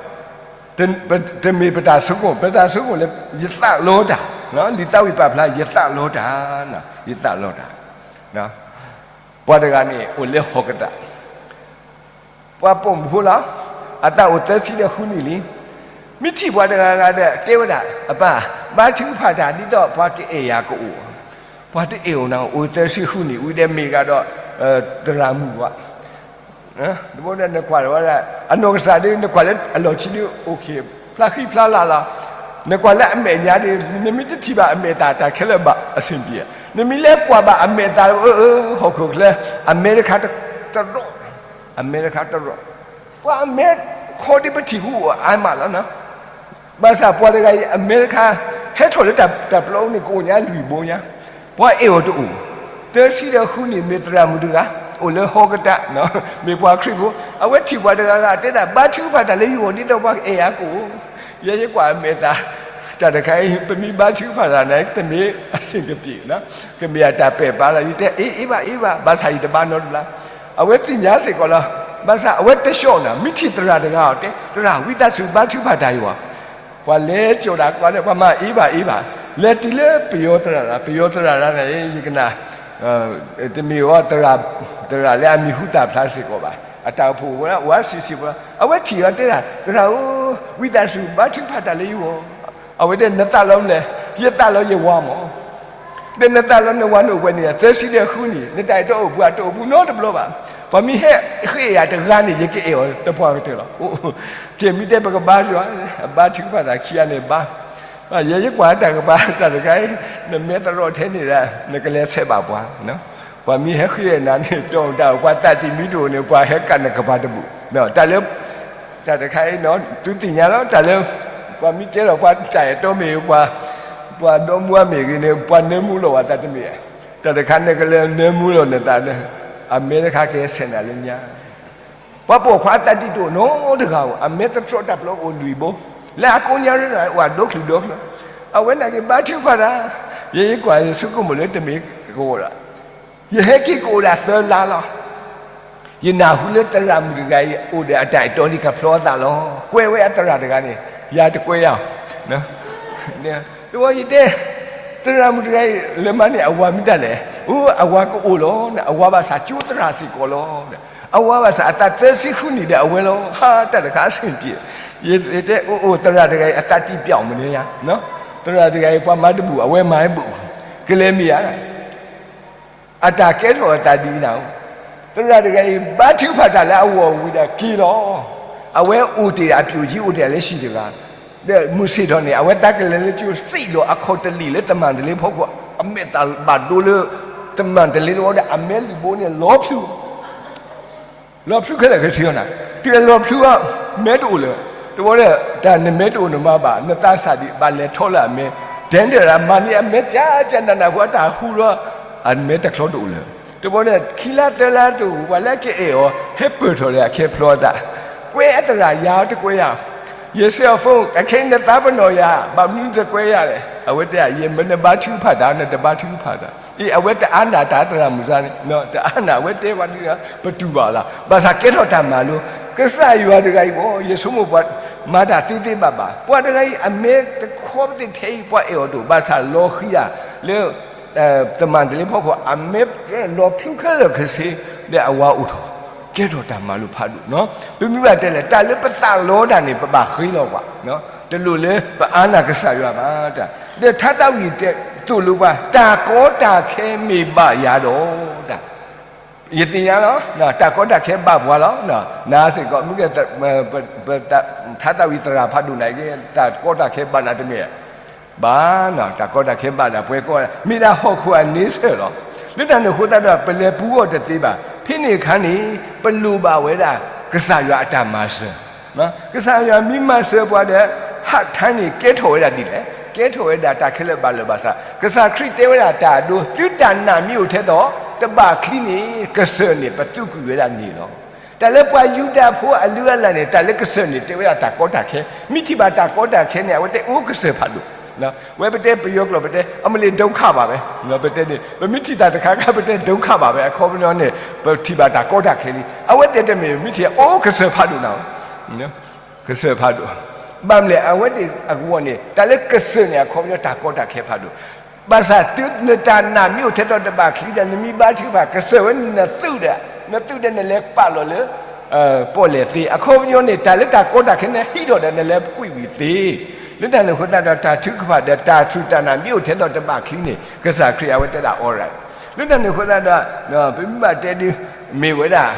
ဒ် တမ့ၢ်ပတၢ်ဆိကမိၣ် ပတၢ်ဆိကမိၣ်လၢ ယသးလီတၢ် လံာ်သးဝံၣ်ပာ်ဖျါ ယသးလီတၢ်, ယသးလီတၢ်. ပှၤတဂၤန့ၣ်အိၣ်လၢဟီၣ်ကတၢၢ်, ပှၤပိာ်မုၣ်ဖိလီၤ, အသးအိၣ်သၢဆံဒီးဃုနံၣ်လံ. မ့ၢ်ထံၣ်ပှၤတဂၤဂၤဒီးတဲဝဲဒၣ်, အပၢ်, ဘါထုကဖၣ်တၢ်ဒ်သိးပှၤကအဲၣ်ယၤကအိၣ်, ပှၤတအဲၣ်အီၤနၤ အိၣ်သၢဆံဃုနံၣ် ဝံၤဒီးမ့ၢ်ဂၤဒီး သရၣ်မုၣ်ဝဲ တဘိဒီးနကွၢ်ဝဲဒၣ် အနီၢ်ကစၢ်ဒ် နကွၢ်လၢအလီၢ်ခံဒ် အိၣ်ခ့ၣ် ဖျါဃံဖျါလၤလီၤ. နကွၢ်လၢအမဲာ်ညါဒ် နမ့ၢ်တထံၣ်ဘၣ်အမဲာ်သၣ် တၢ်ခဲလၢာ်ဘၣ်အဆင်ပြေ, နမ့ၢ်လဲၤကွၢ်ဘၣ်အမဲာ်သၣ် အၢ အၢ ဟီၣ်ခိၣ်ချၢ အမဲတခါတရီး, အမဲတခါတရီး, ပှၤအမဲခီဒ်ပထံၣ်ဟူးအါမးလီၤ. ဘၣ်ဆၣ်ပှၤတဂၤအံၤ အမဲတခါ ဟဲထီၣ်လၢတၢ်ပျီအူန့ၣ် ကအိၣ်ညါလွံၢ်ဘိညါ, ပှၤအဲၣ်အီၤတအိၣ်, သၢဆံဒီးဃုနံၣ် မ့ၢ်သရၣ်မုၣ်တဂၤ အိၣ်လၢဟီၣ်ကတၢၢ်, မ့ၢ်ပှၤခရံာ်ဖိ, အဝဲထံၣ်ပှၤတဂၤဂၤတဲဒၣ် ဘါထုကဖၣ်တၢ်လၢယဂီၢ် ဒ်သိးပှၤကအဲၣ်ယၤကအိၣ်, ယဲယကွၢ်အမဲာ်သၣ်, တၢ်တခါအံၤ ပမ့ၢ်ဘါထုကဖၣ်တၢ်န့ၣ် တမ့ၢ်အဆင်ကပ့ၤ, ကမ့ၢ်အတၢ်ပဲာ်ပါလီၤ. ယတဲ အ့ အ့ဘၣ် အ့ဘၣ်, ဘၣ်ဆၣ်ယတဘါနီတဘျီ, အဝဲသ့ၣ်ညါစ့ၢ်ကီးလီၤ. ဘၣ်ဆၣ်အဝဲတဆှီနၤ မ့ၢ်ထံၣ်သရၣ်တဂၤအီၤ တဲ သရၣ် ဝံသးစူၤ ဘါထုကဖၣ်တၢ်ယဂီၢ်, ပှၤလဲၤကၠီၣ်တၢ်ကွၢ်န့ၣ် ပှၤမၤအ့ဘၣ်အ့ဘၣ်, လဲၤတုၤလၢပယီၤသရၣ်တဂၤ, ပယီၤသရၣ်တဂၤန့ၣ် ယကနၣ် တမ့ၢ်ဝဲ သရၣ်လၢအမံၤဟူသၣ်ဖျါစ့ၢ်ကီးဘၣ်, အတၢ်အိၣ်ဖှိၣ်ဝဲအိၣ်အါဆံးဆံးဖိလီၤ. အဝဲထံၣ်အီၤတဲဒၣ် သရၣ်ဧၢ, ဝံသးစူၤ ဘါထုကဖၣ်တၢ်လၢယဂီၢ်, အဝဲတဲ နသးလီမနုၤလဲၣ်, ယသးလီယဝၤမး ဒီးနသးလီနဝၤန့ၣ်အိၣ်ဝဲန့ၣ် သၢဆံဒီးဃုနံၣ် နတၢ်အဲၣ်တီအိၣ်ပှၤတအိၣ်ပူၤနီတဘျီဘၣ်. ပှၤမ့ၢ်ဟဲဃ့ယၤတဂၤန့ၣ် ယကအဲၣ်အီၤတပှၢ်ကတၢၢ်လီၤ. ကဲမ့ၢ်တဲပကဘါယွၤ, အဘါထုကဖၣ်တၢ်ခံဂၤန့ၣ်ဘါ, ယဲယကွၢ်တၢ်ကပၤ တၢ်တခါအံၤ နမဲာ်သရီၣ်ထဲန့ၣ်ဒီး နကလဲၤဆဲးဘၣ်ပှၤ, ပှၤမ့ၢ်ဟဲဃ့နၤန့ၣ် တီၢ်တၢ်အိၣ် ပှၤသးတံၢ်မံၤတအိၣ်န့ၣ် ပှၤဟဲကးနကပၤတဘူၣ်, တၢ်လၢ တၢ်တခါအံၤ သုသ့ၣ်ညါလီၤ တၢ်လၢ ပှၤမ့ၢ်တဲလီၤပှၤတၢ်အဲၣ်တီမ့ၢ်ပှၤ, ပှၤဒီမါဝၤမ့ၢ်ဂ့ၤန့ၣ် ပှၤနၢမူလီၤဝဲသးတမ့ၢ်ဧါ, တၢ်တခါနကလဲၤနၢမူလီၤနသး, အမဲတခါကဟဲဆဲးနၤလၢညါ, ပှၤပိာ်ခွါအသးတံၢ်တအိၣ်နီတဂၤဧိၤ, အမဲတတြီတၢ်ပျီအိၣ်လွံၢ်ဘိ, လၢအကိးညါရ့ၣ်န့ၣ် အိၣ်အဒိချုးဒိချၢ, အဝဲန့ၣ်က့ၤဘါထုကဖၣ်တၢ်, ယဲယကွၢ်ယဆိကမိၣ်လၢတမ့ၢ်ကအိၣ်ဒီး ယဟဲက့ၤကအိၣ်ဒၣ်သၢလါလီၤ. ယနၢ်ဟူလၢသရၣ်မုၣ်တဂၤအံၤ အိၣ်ဒီးအတၢ်အဲၣ်တီလံ ကဖျီအသးလီၤ. ကွဲဝဲအသရၣ်တဂၤန့ၣ်, ယၤတကွဲယၤ, တဝီယတဲ, သရၣ်မုၣ်တဂၤအံၤ လဲၤမၤန့ၢ်အဝၤမ့ၢ်ဒၣ်လဲာ်, အိ အဝၤကအိၣ်လီၤ, အဝၤဘၣ်ဆၣ်ကၠိသရၣ်စ့ၢ်ကီးလီၤ, အဝၤဘၣ်ဆၣ်အသးသၢဆံဃုနံၣ်ဒီးအဝဲလီၤ. ဟါ တၢ်တခါအဆင်ပြေ, ယတဲအိၣ်အိၣ်သရၣ်တဂၤအံၤ အသးတံၢ်ပျီမနုၤညါ, သရၣ်တဂၤအံၤ ပှၤမၤတဘူၣ် အဝဲမၤဘူၣ်, ကလဲၤမ့ၢ်ဧါ အတၢ်ကဲထီၣ်အသးဒ်အံၤနၤ, သရၣ်တဂၤအံၤ ဘါထုကဖၣ်တၢ်လၢအဂီၢ်ဝံၤဒီးက့ၤလီၤ. အဝဲအိၣ်တ့ၢ်အပျိၢ်ကံ အိၣ်တ့ၢ်လၢဟံၣ်တဂၤ, ဒီးမုၢ်ဆ့ၣ်ထီၣ်န့ၣ် အဝဲသးကလဲၤလၢကၠိစံၣ်ဒီးအခီၣ်တလံာ်လၢတမၣ်တလ့ဖီခိၣ်, အမဲာ်သၣ်ဘၣ်ဒိလၢ တမၣ်တလ့တဝီဒီး အမဲာ်လုၢ်ဘိန့ၣ်လီၤဖျူ လီၤဖျူခဲလၢာ်ခဲဆ့အီၤနၤ, တုၤအလီၤဖျူအီၤ မဲတအိၣ်လၢၤ, တဝီဒီး တၢ်နမဲတအိၣ်နမၤဘၣ်, နသးစၢ်ဒံး ဘၣ်လဲၤထီလၢအမဲ, တဲဒၣ်မၤန့ၢ်အမဲ ကၠၢ်ကၠၢ်နးနး ပှၤတၢ်ဟူဒီး အမဲတချီတအိၣ်လၢၤ, တဝီဒီး ခံလါသၢလါတအိၣ် ပှၤလၢအကအဲၣ်အီၤ ဟဲပၢၢ်ထီၣ်လၢအခဲဖျီအသး, ကွဲအသရၣ်ယၤတကွဲယၤ, ယဆဲးအီၤ phone အခဲအံၤနသးပနီၣ်ယၤ ဘၣ်မနုၤတကွဲယၤလဲၣ်, အဝဲတဲ ယမ့ၢ်နဘါထုကဖၣ်တၢ် နတဘါထုကဖၣ်တၢ် အံၤ အဝဲတအါနၢ်တၢ်သရၣ်မုၣ်စါန့ၣ်, တအါနၢ် အဝဲတဲပှၤဒ်န့ၣ် ပတူၢ်ဘၣ်လီၤ. ဘၣ်ဆၣ်ကဲထီၣ်တၢ်မၤလိ, ကစၢ်ယွၤတဂၤအံၤဘၣ် ယဆိကမိၣ်ပှၤမၤတၢ်သ့သ့ဘၣ်ဘၣ်, ပှၤတဂၤအံၤ အမဲတခီပသ့ၣ်ထဲအံၤ ပှၤအဲၣ်အီၤတအိၣ်, ဘၣ်ဆၣ်လီၤဃံဧါ လၢ တမၣ်တလ့ဖီခိၣ် အမဲလီၤဖျူခဲလၢာ်ခဲဆ့ ဒီးအဝၤအိၣ်ထီၣ်, ကဲထီၣ်တၢ်မၤလိဖးဒိၣ်နီၤ. ပမ့ၢ်ဘၣ်တဲလဲၣ် တၢ်လၢပသးလီတၢ်န့ၣ် ပဘၣ်ဃ့လီၤပှၤ, တလိၣ်လၢပအါနၢ်ကစၢ်ယွၤဘၣ်တၢ်, ဒီးထါသးဝံၣ်တဲသိၣ်လိပှၤ တၢ်ကီတၢ်ခဲမ့ၢ်ဘၣ်ယၤဒီးတၢ် ယသ့ၣ်ညါလီၤ, တၢ်ကီတၢ်ခဲဘၣ်ပှၤလီၤ. နၤစ့ၢ်ကီး မ့ၢ်ကဲ ထါသးဝံၣ်သရၣ်ဖးဒိၣ်နၤက့ တၢ်ကီတၢ်ခဲဘၣ်နၤတမ့ၢ်, ဘၣ်နီၤ တၢ်ကီတၢ်ခဲဘၣ်နၤ ပှဲၤကီၢ် မ့ၢ်ဒၣ်ဟီၣ်ခိၣ်အန့ဆၢၣ်လီၤ. လၢတၢ်န့ၣ်အဃိသတးဒီး ပလဲၤပူၤအီၤတသ့ဘၣ်. ဖဲန့ၣ်အခါန့ၣ် ပလိၣ်ဘၣ်ဝဲဒၣ် ကစၢ်ယွၤအတၢ်မၤစၢၤ ကစၢ်ယွၤမ့ၢ်မၤစၢၤပှၤဒီး hard time န့ၣ် ကဲထီၣ်ဝဲဒၣ်ဒ်လဲၣ်, ကဲထီၣ်ဝဲဒၣ်တၢ်ခဲလၢာ်ဘၣ်လၢၤဘၣ်ဆၣ် ကစၢ်ခရံာ်တဲဝဲဒၣ်တၢ်အဒိ သုတၢ်နာ်မ့ၢ်အိၣ်ထဲသိး တဘၣ်ချံန့ၣ် ကစၢၢ်န့ၣ် ပသူၣ်ကွံာ်ဝဲဒၣ်န့ၣ်လီၤ. တၢ်လၢပှၤယူဒၤဖိအလုၢ်အလၢ်န့ၣ် တၢ်လၢကစၢၢ်န့ၣ် တဲဝဲဒၣ်တၢ်ကီတၢ်ခဲ, မ့ၢ်ထံၣ်ဘၣ်တၢ်ကီတၢ်ခဲန့ၣ် အဝဲတဲအိၣ်ကစၢၢ်ဖးဒိၣ် ဝဲပတဲပယီၤကျိာ်ပတဲ အမလ့ၤဒုက္ခပါပဲ, ပတဲန့ၣ် ပမ့ၢ်ထံၣ်တၢ်တခါခါ ပတဲဒုက္ခပါပဲ, အခီပညီန့ၣ် ပထံၣ်ဘၣ်တၢ်ကီတၢ်ခဲလံ. အဝဲသ့ၣ်တမ့ၢ် မ့ၢ်ထံၣ်အိၣ်ကစၢၢ်ဖးဒိၣ်နၤ, ကစၢၢ်ဖးဒိၣ် ဘၣ်မနုၤလဲၣ် အဝဲသ့ၣ်အဂီၢ်န့ၣ် တၢ်လၢကစၢၢ်န့ၣ် အခီပညီတၢ်ကီတၢ်ခဲဖးဒိၣ်, ဘၣ်ဆၣ်တုၤနတၢ်နာ်မ့ၢ်အိၣ်ထဲသိးတဘၣ်ချံဒီး နမ့ၢ်ဘါထုကဖၣ် ကစၢၢ်ဝဲန့ၣ်နသုးဒီး နသုးဒီးနလဲၤပာ်လီၤလၢ ပီၣ်လဲၣ်သ့, အခီပညီန့ၣ် တၢ်လၢတၢ်ကီတၢ်ခဲန့ၣ် ဟံးထီၣ်ဒီးနလဲၤကွံာ်ဝံၤသ့. လၢတၢ်န့ၣ်အဃိသတးဒီး တၢ်ထုကဖၣ်ဒီး တၢ်စူၢ်တၢ်နာ်မ့ၢ်အိၣ်ထဲသိးတဘၣ်ချံန့ၣ် ကစၢ်ခရံာ်အဝဲတဲဒၣ် alright. လၢတၢ်န့ၣ်အဃိသတးဒီး ပမ့ၢ်ဘၣ်တဲဒုး မ့ၢ်ဝဲဒၣ်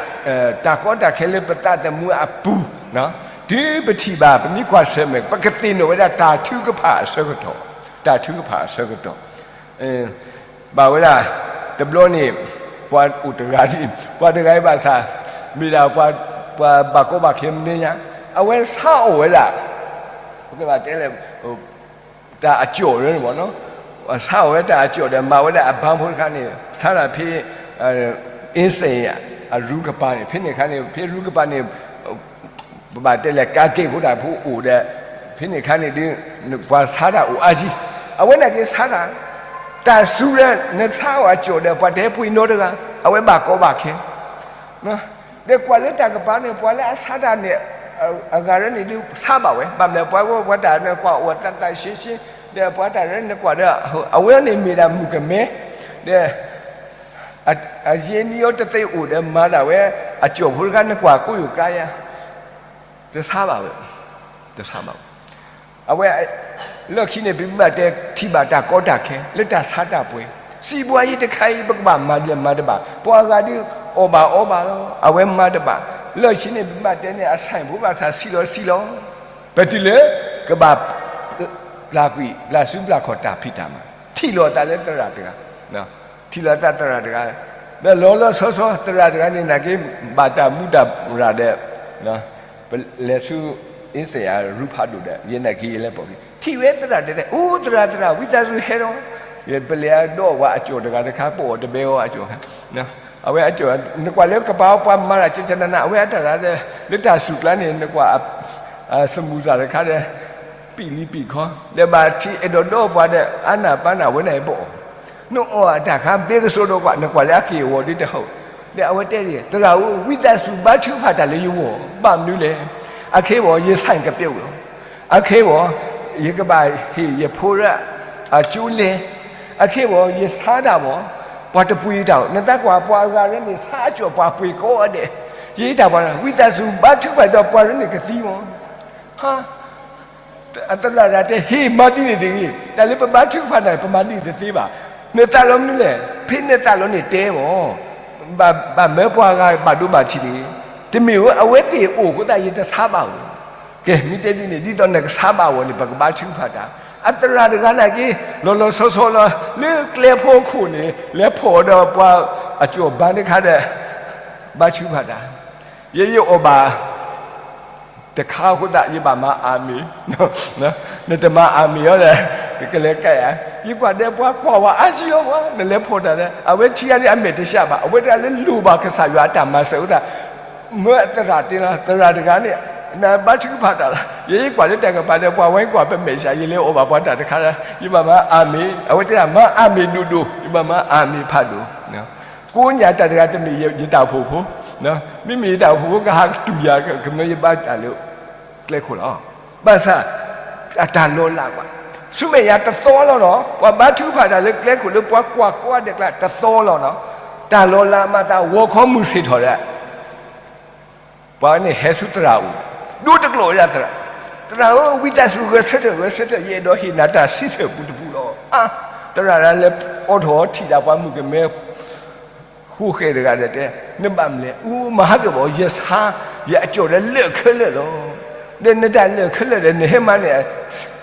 တၢ်ကီတၢ်ခဲလၢပသးသမူအပူၤ, တုၤပထံၣ်ဘၣ် ပမ့ၢ်ကွၢ်ဆၢၣ်မဲာ် ပကသ့ၣ်နီၣ်ဝဲဒၣ်တၢ်ထုကဖၣ်အဆၢကတီၢ်, တၢ်ထုကဖၣ်အဆၢကတီၢ် ဘၣ်ဝဲဒၣ် တဘျီန့ၣ် ပှၤအိၣ်တဂၤဒ် ပှၤတဂၤအံၤဘၣ်ဆၣ် မ့ၢ်ဒၣ်ပှၤဘၣ်ကီဘၣ်ခဲမနုၤညါ, အဝဲဆါအီၣ်ဝဲဒၣ် ပကဘၣ်တဲလဲၣ် တၢ်အကၠီၣ်န့ၣ်မ့ၢ်နီၤ, ဆါအီၣ်ဝဲတၢ်အကၠီၣ်ဒီး မၤဝဲဒၣ်အဘါဖိတခါန့ၣ် ဆါတၢ်ဖဲ အင်းစိန် အရူးကပၤန့ၣ် ဖဲန့ၣ်အခါန့ၣ် ဖဲရူးကပၤန့ၣ် ပဘၣ်တဲလဲၣ်ကါက့ၢ်ဖိတၢ်ဖိအိၣ်ဒီး ဖဲန့ၣ်အခါန့ၣ်ဒုး ပှၤဆါတၢ်အိၣ်အါကံ, အဝဲနာ်က့ဆါတၢ်, တၢ်စူၤဒီး နဆါအီၣ်အကၠီၣ်ဒီး ပှၤတဟဲပှ့ၤနီတဂၤ, အဝဲဘၣ်ကီဘၣ်ခဲ ဒီးကွၢ်လၢတၢ်ကပၤန့ၣ် ပှၤလၢအဆါတၢ်န့ၣ် အဂၤရၢန့ၣ်ဒုး ဆါဘၣ်ဝဲ, ဘၣ်မနုၤလဲၣ် ပှၤဝဲပှၤတၢ်န့ၣ် ကွၢ်အိၣ်သးသးဆှဲဆှဲ, ဒီးပှၤတၢ်ရၢန့ၣ်ကွၢ်ဒီး အဝဲန့ၣ်မ့ၢ်ဒၣ်မုၣ်ကမဲ, ဒီး အရ့နံၤအီၤတသ့အိၣ်ဒီး မၤဒၣ်ဝဲ အကၠီၣ်ဖိတခါန့ၣ်ကွၢ်ကိးယိာ်ကါယါ, တဆါဘၣ်ဝဲ, တဆါဘၣ်ဝဲ အဝဲ လၢခံန့ၣ် ပမ့ၢ်ဘၣ်တဲထံၣ်ဘၣ်တၢ်ကီတၢ်ခဲ လၢတၢ်ဆါတၢ်ပှ့ၤ, စံးဘှါယံၤတခါအံၤ ပကဘၣ်မၤဒ်လဲၣ်မၤတဘၣ်, ပှၤအဂၤဒုးအီၣ်ဘၣ်အီဘၣ်လီၤ, အဝဲမၤတဘၣ်, လၢခံန့ၣ် ပမ့ၢ်ဘၣ်တဲန့ၣ် အဆၣ်ဖိဘၣ်ဆၣ်ဆံးလီၤဆံးလီၤ, ပတုၤလၢ ကဘၣ် ပျၢ်ကွံာ် ပျၢ်စုပျၢ်ခီၣ်တၢ်ဖံးတၢ်မၤ, ထံၣ်လိာ်သးလၢသရၣ်တဂၤ ထံၣ်လိာ်သးသရၣ်တဂၤ, ဒီးလီၤလီၤဆီဆီ သရၣ်တဂၤန့ၣ် နာ်က့ ဘၣ်တၢ်မူတၢ်ရၢ်ဒီး ပလဲၤဆူ အင်းစိန် အရူးဖးဒိၣ်ဒီး ယဲနာ်က့ယလဲၤပိာ်က့ၤ ထံၣ်ဝဲသရၣ်တဲတဲ အိၣ်သရၣ်သရၣ် ဝံသးစူၤဟဲဒီး ယပလဲၤဒီးပှၤအကၠီၣ်တဂၤတခါ ပအီၣ်တဘဲအီၤအကၠီၣ်ခါ, အဝဲအကၠီၣ် နကွၢ်လၢကပၤပှၤမၤတၢ်ကကနန အဝဲအတၢ်ရၢ်ဒီး လၢတၢ်စူၢ်ကျါန့ၣ် နကွၢ် သမူသၣ်တခါဒီး ပံာ်လံပံာ်ခီ ဒီးဘၣ်ထံးအဲၣ်ဒိးဒီးပှၤဒီး အါနၢ်ပၢ်နၢ် အဝဲန့ၣ်ပအီၣ်, နအီၣ်အတၢ်ခါဘ့ကစိဒီးကွၢ် နကွၢ်လၢအက့ၢ်အဂီၤဒ်တဟီၣ်, ဒီးအဝဲတဲဒ် သရၣ်ဧၢ ဝံသးစူၤဘါထုကဖၣ်တၢ်လၢယဂီၢ် ဘၣ်မနုၤလဲၣ်, အခဲအံၤ ယဆၣ်ကပျဲဝဲလီၤ, အခဲအံၤ ယကဘၣ်ဟ့ၣ်ယဖိရၢ အကၠိလဲၤ, အခဲအံၤ ယဆါတၢ်မး ပှၤတပှ့ၤတၢ်, နသးကွၢ်ပှၤအဂၤလၢန့ၣ် ဆါအကၠီၣ်ပှၤပှ့ၤကိးဂၤဒဲး, ယတၢ်ပှၤ ဝံသးစူၤဘါထုကဖၣ်ဒီးပှၤလၢန့ၣ်ကသံမး အသရၣ်တဂၤတဲ ဟ့ၣ်မၤဒ်န့ၣ်တဂ့ၤ, တၢ်လၢပဘါထုကဖၣ်တၢ်န့ၣ် ပမၤဒ်န့ၣ်တသ့ဘၣ်, နသးလီမနုၤလဲၣ်, ဖဲနသးလီန့ၣ်တဲမး, ဘၣ်မၢပှၤဂၤဘၣ်ဒိဘၣ်ထံးတဂ့ၤ, တမ့ၢ်ဝဲအဝဲသ့ၣ်အိၣ်အဃိသတး ယတဆါဘၣ်ဧိၤ, ကဲ မ့ၢ်တဲဒ်န့ၣ် ဒ်သိးနကဆါဘၣ်အဂီၢ်န့ၣ် ပကဘါထုကဖၣ်တၢ်, အသရၣ်တဂၤနာ်က့ လီၤလီၤဆီဆီလီၤ လၢကျဲဖိအခိၣ်န့ၣ် လဲၤဖီၣ်ဒီးပှၤအကၠီၣ်ဘါတခါဒီး ဘါထုကဖၣ်တၢ်, ယဲယအီၣ်ဘၣ် တခါအဃိသတး ယဘၣ်မၤအၤမ့ၣ်, နတမၤအၤမ့ၣ်အီၤဒီး ကလဲၤကဲဧါ, ယကွၢ်ဒီးပှၤကွၢ်ဝဲအါကံလီၤပှၤ နလဲၤဖီၣ်တၢ်ဒီး အဝဲထံၣ်အါဒ်အမဲာ်တဆှးဘၣ်, အဝဲတဂၤလၢလိၣ်ဘၣ်ကစၢ်ယွၤအတၢ်မၤစၢၤအဃိသတး မၢအသရၣ်တဲလီၤ သရၣ်တဂၤန့ၣ် နဘါထုကဖၣ်တၢ်လီၤ, ယဲယကွၢ်လၢတၢ်ကပၤဒီး ပှၤဝဲကွၢ်ပမဲာ်ဆှး ယလဲၤအီၣ်ဘၣ်ပှၤတၢ်တခါဒီး ယဘၣ်မၤအၤမ့ၣ်, အဝဲတဲဒၣ် မၤအၤမ့ၣ်ဒိၣ်ဒိၣ် ယဘၣ်မၤအၤမ့ၣ်ဖးဒိၣ် ကိးညါတၢ်တဂၤတမ့ၢ်ယတၢ်အိၣ်ဖှိၣ်ဖိ, မ့မ့ၢ်ယတၢ်အိၣ်ဖှိၣ်ဖိ ကဟးကတူၢ်ယၤ ကမၢယဘါတၢ်လၢကျဲခိၣ်လီၤ. ဘၣ်ဆၣ် အတၢ်လီၤလးကွၢ်, ဆူမဲာ်ညါတသီလီၤနီၤ, ပှၤဘါထုကဖၣ်တၢ်လၢကျဲခိၣ်လၢပှၤကွၢ်ကိးဂၤဒဲးကျါ တသီလီၤနီၤ, တၢ်လီၤလးမၤသးဂီၤခီမုၢ်ဆ့ၣ်ထီၣ်ဒီး ပှၤန့ၣ်ဟဲဆူသရၣ်အအိၣ်, ဒိတကျိာ်ဝဲဒၣ်သရၣ်, သရၣ်ဧၢ ဝံသးစူၤဂဲၤဆၢထၢၣ် ဂဲၤဆၢထၢၣ် ယအဲၣ်ဒိးဟ့ၣ်နၤတၢ်စံးဆၢၣ်ပူတပူလီၤ. သရၣ်ဒၣ်လဲၤအိးထီၣ်ထံၣ်ဒၣ်ပှၤမုၣ်ကမဲ ဃိဃဲၣ်တဂၤဒီးတဲ, နဘၣ်မလဲၣ်, အူ မၤဟးဂီၤဘၣ် ယဆါ ယအကၠီၣ်ဒီးလၢာ်ခဲလၢာ်လီၤ. ဒီးနတၢ်လၢာ်ခဲလၢာ်ဒီး နဟဲမၤန့ၢ်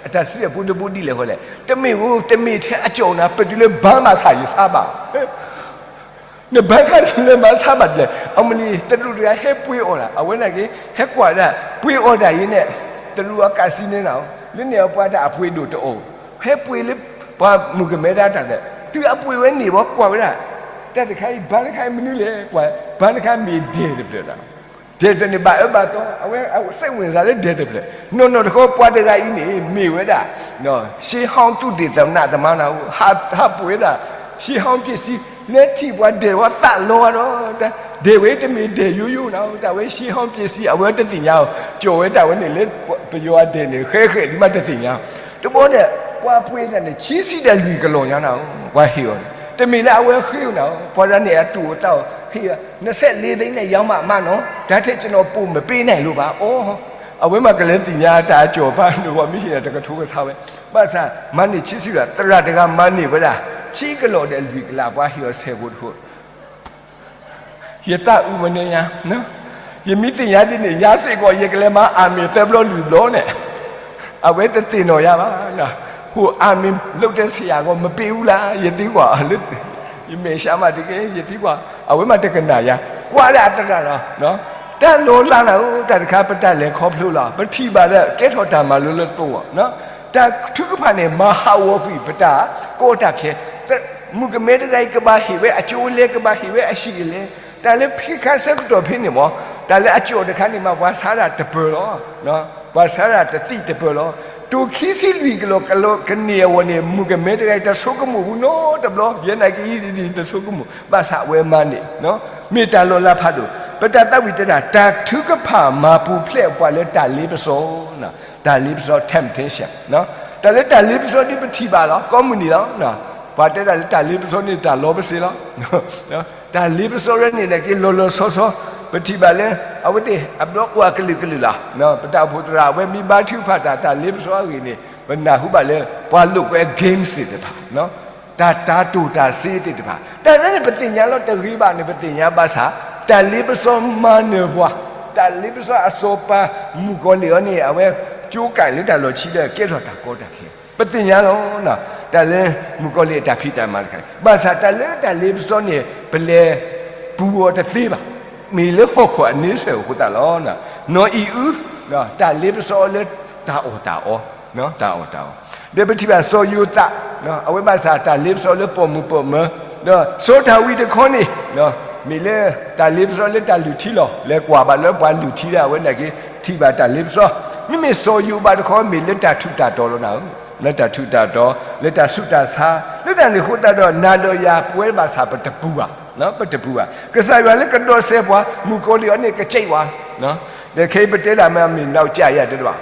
အတၢ်စံးဆၢၣ်ပူတပူဒ်လဲၣ်ဃီလဲၣ်, တမ့ၢ်ဧိၤ တမ့ၢ်ထဲအကၠီၣ်နၤ ပတုၤလၢဘါဘၣ်ဆၣ်ယဆါဘၣ် နဘၣ်ဃးလၢမၤဆါဘၣ်ဒ်လဲၣ်, အမလံၤ တရူးတဂၤဟဲပှ့ၤအီၣ်တၢ်, အဝဲနာ်က့ ဟဲကွၢ်ဒၣ် ပှ့ၤအီၣ်တၢ်အံၤန့ၣ် တရူးအကးစံးန့ၢ်နၤ, လၢန့ၣ်အပှၤတၢ်အပှ့ၤဒိၣ်တအိၣ်, ဟဲပှ့ၤလၢပှၤမုၣ်ကမဲတၢ်တၢ်ဒီး တုၤအပှ့ၤဝဲန့ၣ်ဘၣ်ကွၢ်ဝဲဒၣ်, တၢ်တခါအံၤ ဘါတခါအံၤမနုၤလဲၣ်ကွၢ်, ဘါတခါမ့ၢ်ဒဲးတဖျၢၣ်လီၤ. ဒဲးတဖျၢၣ်န့ၣ် ဘၣ်အၢဘၣ်သီ, အဝဲစဲးဝ့ၤစၢ်လၢဒဲးတဖျၢၣ်, နီၢ်နီၢ်တခီပှၤတဂၤအံၤန့ၣ် မ့ၢ်ဝဲဒၣ် ရှေးဟောင်းသုတေသနသမါနၢ်ဟူ, ဟးပှ့ၤဝဲဒၣ် ရှေးဟောင်းပစ္စည်း လဲၤထံၣ်ပှၤဒဲးဝဲသးလီၤဒီး ဒဲးဝဲတမ့ၢ်ဒဲးယိယိနီၤ, တၢ်ဝဲရှ့ဟီပျ့ၤစံ အဝဲတသ့ၣ်ညါအီၤ, ကၠီၣ်ဝဲတၢ်ဝဲန့ၣ်လၢပယီၤအဒဲးန့ၣ် ဃဲဃဲးဒံးမးတသ့ၣ်ညါ, တဘျီဒီး ပှၤပှ့ၤတၢ်န့ၣ် ဆံဆံဒီးလွံၢ်ကလီၢ်ညါနၤဧၢ, ပှၤဟ့ၣ်အီၤန့ၣ် တမ့ၢ်လၢအဝဲဃ့အီၤနၤဧၢ, ပှၤတဂၤန့ၣ် အတူၢ်အသးအီၤ ဟ့ၣ် နှစ်ဆယ့်လေးသိန်းနဲ့ ရောင်းမှ အမ နော်, ဒါထက်ကျွန်တော်ပိုမပေးနိုင်လို့ပါ, အိ အဝဲမ့ၢ်ကလဲၤသ့ၣ်ညါတၢ်အကၠီၣ်ပာ်န့ၣ် ပှၤမ့ၢ်ဟ့ၣ်တၢ်တကထိကဆါဝဲ, ဘၣ်ဆၣ် မၤန့ၢ်ဆံဆံဒီး သရၣ်တဂၤမၤန့ၢ်ဝဲဒၣ် ဆံကလီၢ်ဒီးလွံၢ်ကလး ပှၤဟ့ၣ်အီၤဆဲးဖိတခိၣ် ယသးအုးမနုၤညါ, ယမ့ၢ်သ့ၣ်ညါဒ်န့ၣ် ယၤစ့ၢ်ကီး ယကလဲၤမၤအၤမ့ၣ်သၢဘျီလွံၢ်ဘျီန့ၣ်, အဝဲတသ့ၣ်နီၣ်ယၤဘၣ်, ဟိၣ်အၤမ့ၣ် လုပ်တဲ့ဆရာက မပေးဘူးလား ယသံကွၢ်လၢ, ယမဲာ်ဆှးမးတက့ၢ် ယသံကွၢ်, အဝဲမးတကနၣ်ယၤ, ကွၢ်ဒၣ်အသရၣ်လီၤ, တၢ်လီၤလးနၤဧၢ, တၢ်တခါပတၢ်လဲၤခီဖျိလီၤ, ပထံၣ်ဘၣ်လၢကဲထီၣ်တၢ်မၤလိလၢပဂီၢ်, တၢ်ထုကဖၣ်န့ၣ် မၤဟးဂီၤကွံာ်ပတၢ်ကီတၢ်ခဲ မုၣ်ကမဲတဂၤအံၤ ကဘၣ်ဟ့ၣ်ဝဲအကၠိလဲၣ်, ကဘၣ်ဟ့ၣ်ဝဲအဟံၣ်ကလဲၣ်, တၢ်လၢဖဲခါဆၢကတီၢ်ဖဲန့ၣ်မ့ၢ် တၢ်လၢအကၠီၣ်တခါန့ၣ်မး ပှၤဆါဒၣ်တပၢၢ်လီၤ, ပှၤဆါဒၣ်တသံၣ်တပၢၢ်လီၤ, တိၢ်ခံဆံလွံၢ်ကလီၢ်ကလီၢ်ကန့ၢ်အဂီၢ်န့ၣ် မုၣ်ကမဲတဂၤအံၤ တဆိကမိၣ်ဘူးနီတဘျီ, ယဲနာ်က့အံၤ တဆိကမိၣ်, ဘၣ်ဆၣ်အဝဲမၤန့ၢ် မ့ၢ်တၢ်လီၤလးဖးဒိၣ်, ပတၢ်သးဝံၣ်တဲဒၣ် တၢ်ထုကဖၣ်မၤပူၤဖျဲးပှၤလၢတၢ်လ့ပစီ, တၢ်လ့ပစီ temptation, တၢ်လၢတၢ်လ့ပစီဒ်ပထံၣ်ဘၣ်လီၤ, ကိးမုၢ်နံၤလီၤ, ပှၤတဲဒၣ်လၢတၢ်လ့ပစီန့ၣ်တၢ်လီပစ့လီၤ, တၢ်လ့ပစီဝဲန့ၣ်နာ်က့လီၤလီၤဆီဆီ, ပထံၣ်ဘၣ်လၢ အဝဲသ့ၣ်အဘျီအိၣ်အကလုာ်ကလုာ်လီၤ, ပတၢ်အိၣ်ဖှိၣ်သရၣ်အဝဲမ့ၢ်ဘါထုကဖၣ်တၢ် တၢ်လ့ပစီအဂ့ၢ်န့ၣ် ပနၢ်ဟူဘၣ်လၢ ပှၤလိာ်ကွဲ games သ့ၣ်တဖၣ် တၢ်တၤတိၢ်တၢ်စ့သ့ၣ်တဖၣ် တၢ်န့ၣ်ပသ့ၣ်ညါလီၤ, တဂ့ၤဘၣ်န့ၣ် ပသ့ၣ်ညါဘၣ်ဆၣ် တၢ်လ့ပစီမၤနၢၤပှၤ, တၢ်လ့ပစီအစီၤပၤ မုၣ်ကီၤလံၢ်အီၤန့ၣ် အဝဲကၠိကၣ်လၢတၢ်လီၢ်ခံဒီးကဲထီၣ်တၢ်ကီတၢ်ခဲ, ပသ့ၣ်ညါလီၤ, တၢ်လၢမုၣ်ကီၤလံၢ်အတၢ်ဖံးတၢ်မၤတခါ, ဘၣ်ဆၣ်တၢ်လၢတၢ်လ့ပစီန့ၣ် ပလဲၤပူၤအီၤတသ့ဘၣ်, မ့ၢ်လၢဟီၣ်ခိၣ်အန့ဆၢၣ်အဃိသတးလီၤ, နီၢ်အံၤအု တၢ်လ့ပစီအီၤလၢတၢ်အီၣ်တၢ်အီ, တၢ်အီၣ်တၢ်အီ, ဒီးပထံၣ်ဘၣ်စီၤယိၤသး, အဝဲဘၣ်ဆၣ်တၢ်လ့ပစီလၢပိာ်မုၣ်ပိာ်မၢၤ, ဒီးစီၤဒၤဝံးတခီန့ၣ် မ့ၢ်လၢတၢ်လ့ပစီလၢတၢ်လုၢ်ထံလီၤ, လဲၤကွၢ်ဘၣ်လၢပှၤလုၢ်ထံဒၣ်အဝဲနာ်က့ ထံၣ်ဘၣ်တၢ်လ့ပစီ, မ့မ့ၢ်စီၤယိၤဘးတခီ မ့ၢ်လၢတၢ်ထူးတၢ်တီၤလီၤနၤဧၢ, လၢတၢ်ထူးတၢ်တီၤ, လၢတၢ်ဆူးတၢ်ဆါ, လၢတၢ်န့ၣ်အဃိသတးဒီး နၤဒီးယၤပဝဲဘၣ်ဆၣ်ပတပူၤဘၣ်, ပတပူၤဘၣ်, ကစၢ်ယွၤလၢကဒီးစဲးပှၤ မုၣ်ကီၤလံၢ်အီၤန့ၣ်ကစံးဝဲ ဒီးခဲအံၤပတဲဒၣ်မ့ၢ် မ့ၢ်နောက်ကျရတဘၣ်,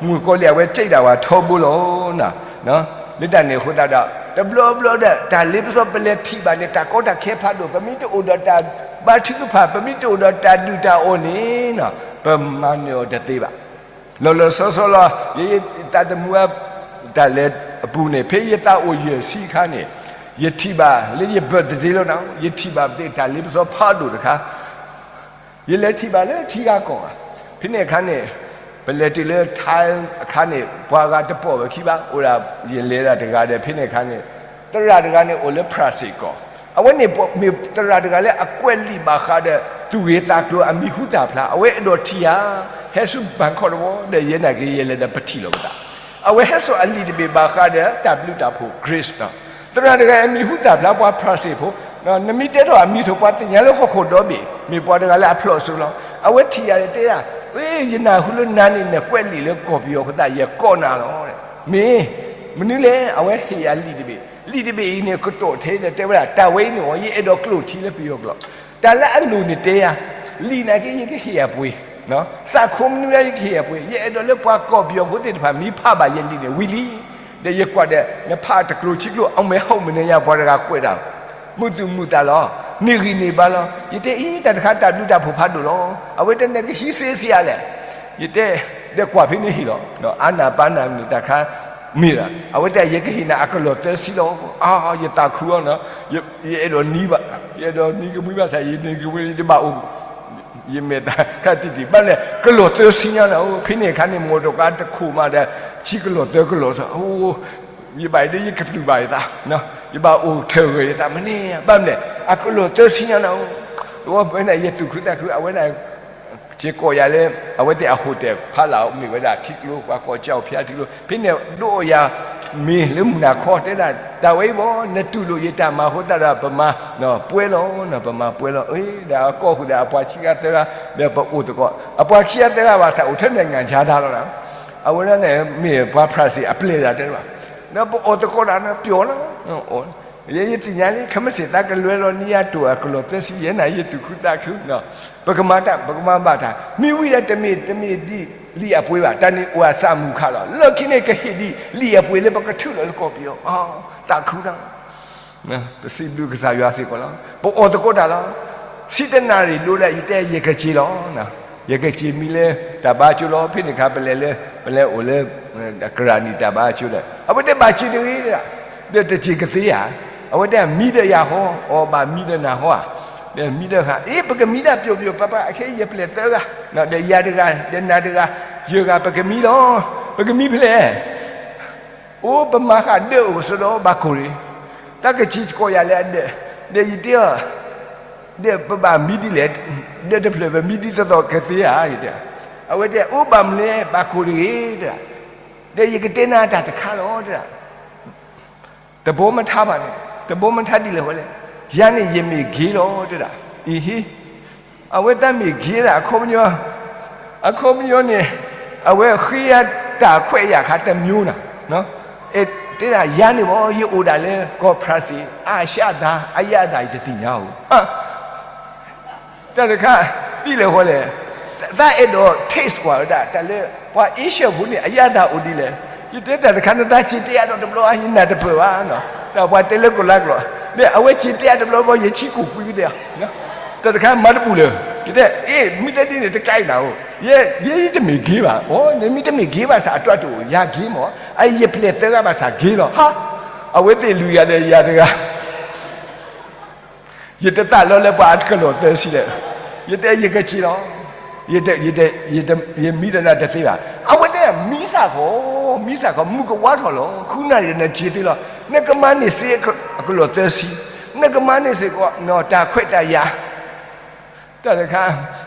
မုၣ်ကီၤလံၢ်အဝဲစံးဒၣ်ဝဲထီဘိလီၤ, လၢတၢ်န့ၣ်အဃိသတးဒီး တဘျီဘျီဒီး တၢ်လ့ပစီပလဲၤထံၣ်ဘၣ်န့ၣ် တၢ်ကီတၢ်ခဲဖးဒိၣ်, ပမ့ၢ်တအိၣ်ဒီးတၢ်ဘါထုကဖၣ်, ပမ့ၢ်တအိၣ်ဒီးတၢ်ဒုၣ်တၢ်အီၣ်န့ၣ် ပမၤနၢၤအီၤတသ့ဘၣ်. လီၤလီၤဆီဆီလီၤ, ယသးသမူအတၢ်လဲၤအပူၤန့ၣ် ဖဲယသးအိၣ်ယဲၢ်ဆံအခါန့ၣ် ယထံၣ်ဘၣ်လၢယ birthday လီၤနၤ, ယထံၣ်ဘၣ်ပသ့ၣ်တၢ်လ့ပစီဖးဒိၣ်တခါ ယလဲၤထံၣ်ဘၣ်လၢထံဂၤကီၢ်ဂၤ, ဖဲန့ၣ်အခါန့ၣ် ပလဲၤတုၤလၢ Thailand အခါန့ၣ် ပှၤဂၤတပိာ်ဝဲခံဘၣ်, အိၣ်ဒၣ်ယလဲၤဒၣ်တဂၤဒီး ဖဲန့ၣ်အခါန့ၣ် သရၣ်တဂၤန့ၣ်အိၣ်လၢ France ကီၢ်, အဝဲန့ၣ်မ့ၢ်သရၣ်တဂၤလၢအကွဲးလံာ်ဘၣ်ဃးဒီး သူၣ်ဂ့ၤသးကျိၤအမံၤဟူသၣ်ဖျါ, အဝဲအဲၣ်ဒိးထံၣ်ယၤ, ဟဲဆူ Bangkok တဝီ ဒီးယဲနာ်က့ၤ ယလဲၤဒီးပထံၣ်လိာ်ပသး, အဝဲဟဲစိာ်အလံာ်တဘ့ၣ်ဘၣ်ဃးဒီးတၢ်ဘျုးတၢ်ဖှိၣ် Grace သရၣ်တဂၤအံၤအမံၤဟူသၣ်ဖျါ ပှၤ France ဖိ, နမ့ၢ်တဲထီၣ်အမံၤအသိး ပှၤသ့ၣ်ညါလၢဟီၣ်ခိၣ်ဒီဘ့ၣ်, မ့ၢ်ပှၤတဂၤလၢအဖျိးစိလီၤ. အဝဲထံၣ်ယၤဒီးတဲယၤ, ယနၢ်ဟူလၢနၤန့ၣ် နကွဲးလံာ်လၢကီၢ်ပယီၤအဃိသတး ယကိးနၤလီၤ. မ့ၢ်မနုၤလဲၣ်, အဝဲဟ့ၣ်ယၤလံာ်တဘ့ၣ်, လံာ်တဘ့ၣ်အံၤန့ၣ် ကတီၢ်ထဲဒီးတဲဝဲဒၣ် တၢ်ဝဲအံၤန့ၣ် ယအဲၣ်ဒိးကျိၣ်ထံလၢပယီၤကျိာ်, တၢ်လၢအလိၣ်န့ၣ်တဲယၤ, လံာ်နာ်က့ ယကဟ့ၣ်အပှ့ၤ စးခိမနုၤလၢယကဟ့ၣ်အပှ့ၤ, ယအဲၣ်ဒိးလၢပှၤကီၢ်ပယီၤဖိသ့ၣ်တဖၣ် မ့ၢ်ဖးဘၣ်ယလံာ်န့ၣ် ဝံၤလံ. ဒီးယကွၢ်ဒီး နဖးတကျိၤခံကျိၤ အမဲာ်ဟီၣ်မနုၤညါ ပှၤတဂၤကွဲးတၢ်, မုာ်သူၣ်မုာ်သးလီၤ, န့ၢ်ဂံၢ်န့ၢ်ဘါလီၤ. ယတဲအံၤ တၢ်တခါတၢ်ဘျုးတၢ်ဖှိၣ်ဖးဒိၣ်လီၤ. အဝဲတဲ နကဟံးစ့စ့ယၤလဲၣ်. ယတဲ, ဒီးကွၢ်ဖဲန့ၣ်ဟ့ၣ်လီၤ, အါနၢ်ပၢ်နၢ်မုၣ်တၢ်ခါ မ့ၢ်လီၤ. အဝဲတဲ ယကဟ့ၣ်နၤအကလီၢ်သၢဆံလီၤ. အါ, ယသးခုအီၤနီၤ, ယအဲၣ်ဒိးနံၤဘၣ်, ယအဲၣ်ဒိးနံၤကမှံဘၣ်ဆၣ် ယနံၤကမှံ ယတဘၣ်အိၣ် ယမဲာ်သၣ်ခါတံၢ်တံၢ် ဘၣ်လဲၣ် ကလီၢ်သၢဆံညါနၤဧၢ, ဖဲန့ၣ်အခါန့ၣ် မိၢ်တကါတခိၣ်မးဒီး ဆံကလီၢ်သၢကလီၢ်စီၤ, ယဘၣ်အံၤလၢယကပျုၢ်ဘၣ်ယသး, ယဘၣ်အိၣ်ထၢၣ်ဂၢၢ်ယသး မနုၤလဲၣ်, ဘၣ်မနုၤလဲၣ် အကလီၢ်သၢဆံညါနၤဧၢ, တဝီဖဲန့ၣ် ယသူၣ်ခုသးခု အဝဲဒၣ် စ့ၢ်ကီးယၤလၢ အဝဲသ့ၣ်အ hotel ဖးလၢ် မ့ၢ်ဝဲဒၣ်ထံကျိ ပှၤကိးကၠီၣ်ဖၠါထံကျိ, ဖဲန့ၣ်ဒိးအီၣ်ယၤ မ့ၢ်လၢမုၢ်နၤခီ တဲဒၣ် တၢ်ဝဲအံၤဘၣ် နတူၢ်လိာ်ယတၢ်မၤအဃိသတးဒီး ပမၤပှဲၤလီၤ, ပမၤပှဲၤလီၤ, ဒီးအကိးဃုာ်ဒီးအပှၤခံဂၤသၢဂၤ ဒီးပအိၣ်သကိး, အပှၤခံဂၤသၢဂၤဘၣ်ဆၣ် အိၣ်ထဲ နိုင်ငံခြားသား လီၤ, အဝဲဒၣ်န့ၣ် မ့ၢ်ပှၤ France အပျဲၢ်တၢ်တဲဘၣ်, ဒီးပအိၣ်သကိးတၢ် ပျီလီၤ, အီၣ် ယဲယသ့ၣ်ညါလံ ခဲမုၢ်ဆ့ၣ်သးကလွဲလီၤနံၤယၤတိၢ်အကလီၢ်သၢဆံ ယဲနၤယသူၣ်ခုသးခု, ပကမၤတၢ် ပကမၤဘၣ်တၢ် မ့ၢ်ဝံၤဒီးတမ့ၢ် တမ့ၢ်ဒ်လံာ်အပှ့ၤဘၣ်, တၢ်န့ၣ်အိၣ်အသးမုၢ်ခါလီၤ. လၢခံန့ၣ်ကဟ့ၣ်ဒံးလံာ်အပှ့ၤလၢပကထုးလီၤလၢကီၢ်ပယီၤ, သးခုနီၤ ပစံးဘျုးကစၢ်ယွၤစ့ၢ်ကီးလီၤ. ပအီၣ်သကိးတၢ်လီၤ. ဆံးတနၣ်ရံၣ်ဒိဒီး ယတဲယကစ့လီၤ. ယကစ့မံလၢတၢ်ဘါကၠိလီၤ. ဖဲန့ၣ်အခါ ပလဲၤလၢ ပလဲၤအိၣ်လၢ ကရၣ်နံၣ်တၢ်ဘါကၠိဒီး အဝဲတဲဘၣ်စ့တဂ့ၤ, ဒီးတစ့ၢ်ကသ့ဧါ. အဝဲတဲမံဒီးယၤဃီ, အီၤဘၣ်မံဒီးနၤဃီဧါ. ဒီးမံဒီးဃါ အ့ ပကမံဒၣ်ပျီပျီပၤပၤ အခဲအံၤယပျဲၢ်သၢဂၤ, ဒီးယၤတဂၤ, ဒီးနၤတဂၤ, ယဲၢ်ဂၤ ပကမံလီၤ. ပကမံဖဲလဲၣ် အိၣ်ပမၤဃာ်ဒၢးအိၣ်ကစီဒီဘၣ်ခိၣ်ရံၣ်, တၢ်ကစံးကီးယၤလၢအဒၢး, ဒီးယတဲအီၤ, ဒီးပဘၣ်မံဒ်လဲၣ်, ဒၢးတဖျၢၣ်ပမံဒ်သိးသိးကသ့ဧါ, ယတဲ, အဝဲတဲ အိၣ်ဘၣ်မနုၤလဲၣ် ဘၣ်ခိၣ်တဂ့ၤ, တဲဒၣ်, ဒီးယကတဲနၤတၢ်တခါလီၤ, တဲဒၣ် တဘီမထါဘၣ်န့ၣ်, တဘီမထါဒ်လဲၣ်ဃီလဲၣ်, ယၤန့ၣ်ယမ့ၢ်ဂ့ၤလီၤ တဲဒၣ်, အံၤဟ့, အဝဲတၢ်မ့ၢ်ဂ့ၤဒၣ်အခီပညီ, အခီပညီန့ၣ်, အဝဲဃ့ယၤတၢ်ခွဲးယာ်ခါတမျိုးနၤ, တဲဒၣ်ယၤန့ၣ်ဘၣ် ယအိၣ်ဒၣ်လၢကီၢ်ဖရၣ်စ့ၣ် အၤၡသး အယသး ယတသ့ၣ်ညါဧိၤ တၢ်တခါ, ဒ်လဲၣ်ဃီလဲၣ်, သးအဲၣ်ဒိး taste ကွၢ်ဝဲဒၣ် တၢ်လၢပှၤအ့ရှၢၣ်ဖိန့ၣ် အယသးအိၣ်ဒ်လဲၣ်, ယတဲတၢ်တခါ နသးစ့ၤတဲအါဒီးတဘျီ ယနၢ်တပၢၢ်ဘၣ်, တၢ်ပှၤတဲလၢကီၢ်လါကျိာ်, ဒီးအဝဲစ့ၤတဲအါတဘျီဘၣ် ယဆံးကိၢ်ကွံာ်ကဒီး, တၢ်တခါမၤတဘူၣ်လၢၤ, ယတဲ အ့ မ့ၢ်တဲဒ်န့ၣ် တကဲနၤဧိၤ, ယဲယတမ့ၢ်ဂ့ၤဘၣ်, အိ နမ့ၢ်တမ့ၢ်ဂ့ၤဘၣ်ဆၣ်အတၢ်တအိၣ် ယၤဂ့ၤမး, အယပျဲၢ်သၢဂၤဘၣ်ဆၣ်ဂ့ၤလီၤ, ဟါ, အဝဲသ့ၣ်လွံၢ်ဂၤဒီးယၤတဂၤ ယတသးလီလၢပှၤအကလီၢ်သၢဆံလဲၣ်, ယတဲယကစ့ၤလီၤ, ယမံဒီးနၤတသ့ဘၣ်, အဝဲတဲမံစ့ၢ်ကီး, မံစ့ၢ်ကီး မုၢ်ကဝါထီၣ်လီၤ, ဃုနၣ်ရံၣ်နစ့ၤသ့လီၤ, နကမၤန့ၢ်စ့အကလီၢ်သၢဆံ, နကမၤန့ၢ်စ့ၢ်ကီး တၢ်ခွဲးတၢ်ယာ် တၢ်တခါ,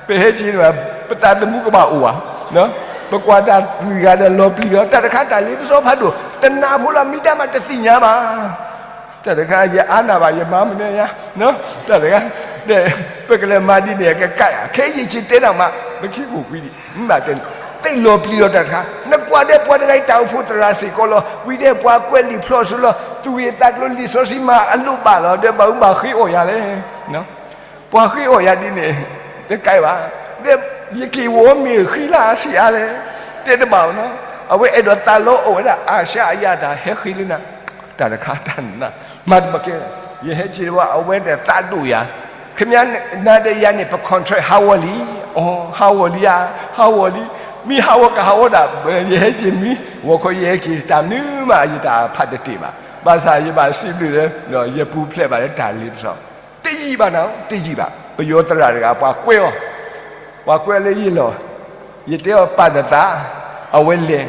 ပဟဲက့ၤန့ၣ်ဘၣ် ပသးသမူကဘၣ်အိၣ်ဘၣ်, ပကွၢ်တၢ်လွံၢ်ဂၤဒီးလီၤပျံၤလီၤ, တၢ်တခါတၢ်လ့ပစီဖးဒိၣ် တနၢ်ဖိလီၤ မံတၢ်မးတသ့ၣ်ညါဘၣ်, တၢ်တခါ ယအါနၢ်ဘၣ် ယမၤမနုၤညါ, တၢ်တခါ, ပကလဲၤမၤဒ်န့ၣ်ကကဲ, ခဲအံၤယစ့ၤတဲနၤမး ပခံကိၢ်ကွံာ်ဒံး, မ့ၢ်ဘၣ်တဲန့ၣ်, သ့ၣ်လီၤပျံၤလီၤတၢ်တခါ, နကွၢ်ဒီးပှၤတဂၤအံၤတၢ်အိၣ်ဖှိၣ်သရၣ်စ့ၢ်ကီးလီၤ, ဝံၤဒီးပှၤကွဲးလံာ်ဖျိးစိလီၤ, သူၣ်ဂ့ၤသးကျိၤလံာ်စီဆှံမၤအလိၣ်ဘၣ်လီၤ, ဒီးဘၣ်အူဘၣ်ဃ့အီၣ်ယၤလဲၣ် ပှၤဃ့အီၣ်ယၤဒ်န့ၣ် တကဲဘၣ်, ဒီးယက့ၤဝီမ့ၢ်ဃံလၤဆံးအါလဲၣ်, တဲတဘၣ်နီၤ, အဝဲအဲၣ်ဒိးသးလီအီၣ်ဝဲဒၣ် အၤၡါအယၤသး ဟဲဃ့လၢနၤ, တၢ်တခါတၢ်နး, မၤတဘၣ်ကဲ, ယဟဲက့ၤတဝၣ် အဝဲဒီးသးဒိၣ်ယၤ, ခဲမၤနၤဒီးယၤန့ၣ် ပ contract ဟးဂီၤလံ, အီ ဟးဂီၤလံဧါ, ဟးဂီၤလံ, မ့ၢ်ဟးဂီၤကဟးဂီၤဒၣ်, ယဟဲက့ၤမံ, ဂီၤခီယဟဲက့ၤ တၢ်မနုၤမး ယတၢ်ဖးတတ့ၢ်ဘၣ်, ဘၣ်ဆၣ်ယဘၣ်စံးဘျုးလၢ ယပူၤဖျဲးဘၣ်လၢတၢ်လ့ပစီ တယံာ်ဘၣ်နၤ, တယံာ်ဘၣ်, ပယီၤသရၣ်တဂၤ ပှၤကွဲအီၤ, ပှၤကွဲအီၤလၢယလီၢ်, ယတဲအီၤပာ်နသး, အဝဲလဲၤ,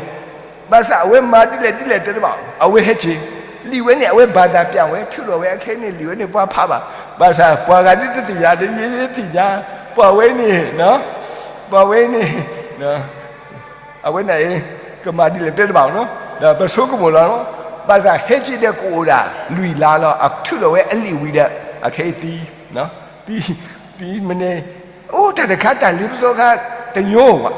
ဘၣ်ဆၣ်အဝဲမၤဒ်လဲၣ်ဒ်လဲၣ်တဲတဘၣ်, အဝဲဟဲက့ၤ, လံာ်ဝဲန့ၣ် အဝဲဘၣ်သးပျၢ်ဝဲ ထုးလီၤဝဲအခဲအံၤန့ၣ် လံာ်ဝဲန့ၣ်ပှၤဖးဘၣ်, ဘၣ်ဆၣ်ပှၤဂၤဒ်တသ့ၣ်ညါ တသ့ၣ်ညါ, ပှၤဝဲန့ၣ်, ပှၤဝဲန့ၣ် အဝဲန့ၣ် ကမၤဒ်လဲၣ်တဲတဘၣ်နီၤ, ဒီးပဆိကမိၣ်လီၤနီၤ, ဘၣ်ဆၣ်ဟဲက့ၤဒီးကအိၣ်ဒၣ် လွံၢ်လါလီၤ, အထုးလီၤဝဲအလံာ်ဝံၤဒီး အခဲအံၤသံ, သံ, သံမနုၤ, အိၣ်တၢ်တခါတၢ်လ့ပစီခါတညီဘၣ်,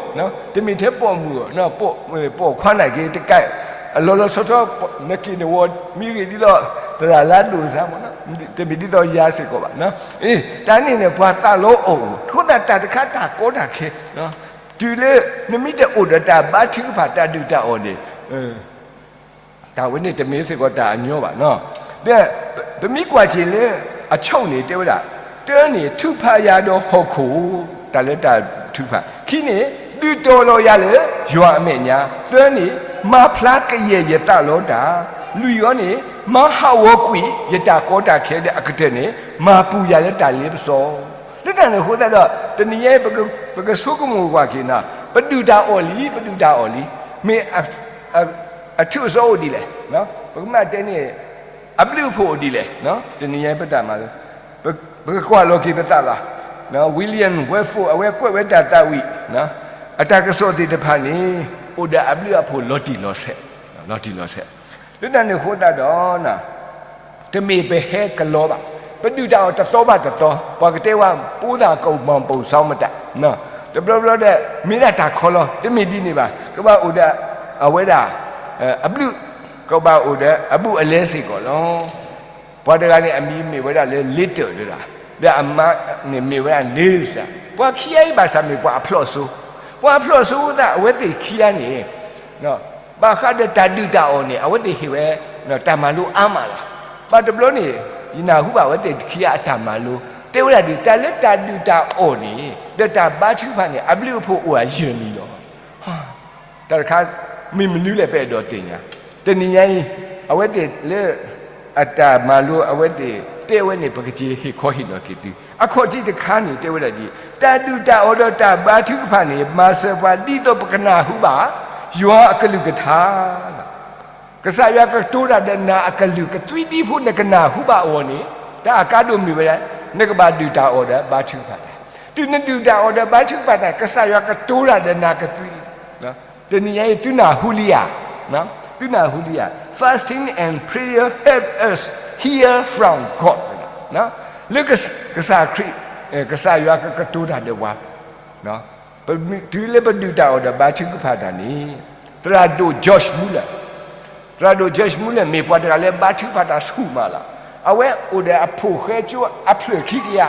တမ့ၢ်ထဲပိာ်မုၣ်, ပိာ်ခွါနာ်က့တကဲ, အလီၤလီၤဆီဆီ နက့ၤနဝီမ့ၢ်ဂ့ၤဒ်သိး သရၣ်လါဒိၣ်စါမး, တမ့ၢ်ဒ်သိးယၤစ့ၢ်ကီးဘၣ်, အ့ တၢ်န့ၣ်န့ၣ် ပှၤသးလီအီၣ်အိၣ် အဃိသတးတၢ်တခါတၢ်ကီတၢ်ခဲ တုၤလၢနမ့ၢ်တအိၣ်ဒီးတၢ်ဘါထုကဖၣ်တၢ်ဒုၣ်တၢ်အီၣ်န့ၣ်, တၢ်ဝဲန့ၣ်တမ့ၢ်စ့ၢ်ကီးတၢ်အညီဘၣ်နီၤ, ဒီး ပမ့ၢ်ကွၢ်က့ၤလၢအဆိၣ်န့ၣ် တဲဝဲဒၣ်, တၢန့ၣ် ထုကဖၣ်ယၤဒီးဟီၣ်ခိၣ်, တၢ်လၢတၢ်ထုကဖၣ်, ခံန့ၣ် ဒုးတီၤလီၤယၤလၢယွၤအမဲာ်ညါ, သၢန့ၣ် မၤဖျါကယဲၢ်ယသးလီတၢ်, လွံၢ်အီၤန့ၣ် မၤဟးဂီၤကွံာ်ယတၢ်ကီတၢ်ခဲဒီး အကတၢၢ်န့ၣ် မၤပူၤယၤလၢတၢ်လ့ပစီ လၢတၢ်န့ၣ်အဃိသတးဒီး တနံၤအံၤ ပကဆိကမိၣ်ကွၢ်က့ၤနီၤ, ပဒုၣ်တၢ်အီၣ်လံ, ပဒုၣ်တၢ်အီၣ်လံ, မ့ၢ်အ, အ, အထုးအစီအိၣ်ဒ်လဲၣ်, ပကမၤတဲန့ၣ် အဘျုးအဖှိၣ်အိၣ်ဒ်လဲၣ်, တနံၤအံၤပတၢ်မၤလိ, ပကကွၢ်လီၤက့ၤပသးလီၤ, William Wilberforce အဝဲကွဲးဝဲတၢ်သးဝံၣ်, အတၢ်ကစီၣ်သ့ၣ်တဖၣ်န့ၣ် အိၣ်ဒီးအဘျုးအဖှိၣ်လီၤတံၢ်လီၤဆဲး, လီၤတံၢ်လီၤဆဲး, လၢတၢ်န့ၣ်အဃိသတးဒီး တမ့ၢ်ပဟဲကလီဘၣ်, ပဒုၣ်တၢ်အီၣ်တသီဘၣ်တသီ, ပှၤကတဲဝဲ ပူသၣ်ကမီၤပိာ်စီမတၤ, တဘျီဘျီဒီး မ့ၢ်ဒၣ်တၢ်ခီလီၤ, တမ့ၢ်ဒ်န့ၣ်ဘၣ်, ကဘၣ်အိၣ်ဒီး အဝဲဒၣ် အဘျုး, ကဘၣ်အိၣ်ဒီးအဘူးအလဲစ့ၢ်ကီးလီၤ. ပှၤတဂၤန့ၣ် အမံၤမ့ၢ်ဝဲဒၣ်လၢ Little တဒၣ်, ဒီးအမါန့ၣ်မ့ၢ်ဝဲဒၣ် Nelson. ပှၤခံဂၤအံၤဘၣ်ဆၣ်မ့ၢ်ပှၤအဖျိးစိ, ပှၤအဖျိးစိသး အဝဲသ့ၣ်ခံဂၤန့ၣ် ဘၣ်ဃးဒီးတၢ်ဒုၣ်တၢ်အီၣ်န့ၣ် အဝဲသ့ၣ်ဟ့ၣ်ဝဲ တၢ်မၤလိအါမးလီၤ. ဘၣ်တဘျီန့ၣ် ယနၢ်ဟူဘၣ်အဝဲသ့ၣ်ခံဂၤအတၢ်မၤလိ, တဲဝဲဒၣ်ဒ် တၢ်လၢတၢ်ဒုၣ်တၢ်အီၣ်န့ၣ် ဒီးတၢ်ဘါထုကဖၣ်န့ၣ် အဘျုးအဖှိၣ်အိၣ်အယၢၢ်လံလီၤ. တၢ်တခါ မ့ၢ်မနုၤလဲၣ် ပအဲၣ်ဒိးသ့ၣ်ညါ. တနံၤညါအံၤ အဝဲသ့ၣ်လၢ အတၢ်မၤလိ အဝဲသ့ၣ်တဲဝဲန့ၣ် ပကက့ၤဟ့ၣ်ခီဟ့ၣ်နီၤက့ၤသု. အခီၣ်ထံးတခါန့ၣ် တဲဝဲဒၣ်ဒ် တၢ်ဒုၣ်တၢ်အီၣ်ဒီးတၢ်ဘါထုကဖၣ်န့ၣ် မၤစၢၤပှၤဒ်သိးပကနၢ်ဟူဘၣ် ယွၤအကလုၢ်ကထါ ကစၢ်ယွၤကတိၤတၢ်ဒီးနၤအကလုၢ်ကသွံဒံဖိ နကနၢ်ဟူဘၣ်အဂီၢ်န့ၣ် တၢ်အကါဒိၣ်မ့ၢ်ဝဲဒၣ် နကဘၣ်ဒုၣ်တၢ်အီၣ်ဒီးဘါထုကဖၣ်တၢ်. တုၤနဒုၣ်တၢ်အီၣ်ဒီးဘါထုကဖၣ်တၢ် ကစၢ်ယွၤကတိၤတၢ်ဒီးနၤကသွံလံ. တနံၤညါအံၤ သုနၢ်ဟူလံဧါ, သုနၢ်ဟူလံဧါ. Fasting and prayer help us hear from God. လၢကစၢ်ခရံာ် ကစၢ်ယွၤကကတိၤတၢ်ဒီးပှၤ တုၤလၢပဒုၣ်တၢ်အီၣ်ဒီးဘါထုကဖၣ်တၢ်န့ၣ် သရၣ်ဒိၣ် George Muller, သရၣ်ဒိၣ် George Muller မ့ၢ်ပှၤတဂၤလၢဘါထုကဖၣ်တၢ်ဆူၣ်မးလီၤ. အဝဲအိၣ်ဒီးအဖိၣ်ဃဲကၠိအဖျၢၣ်ခံကယၤ,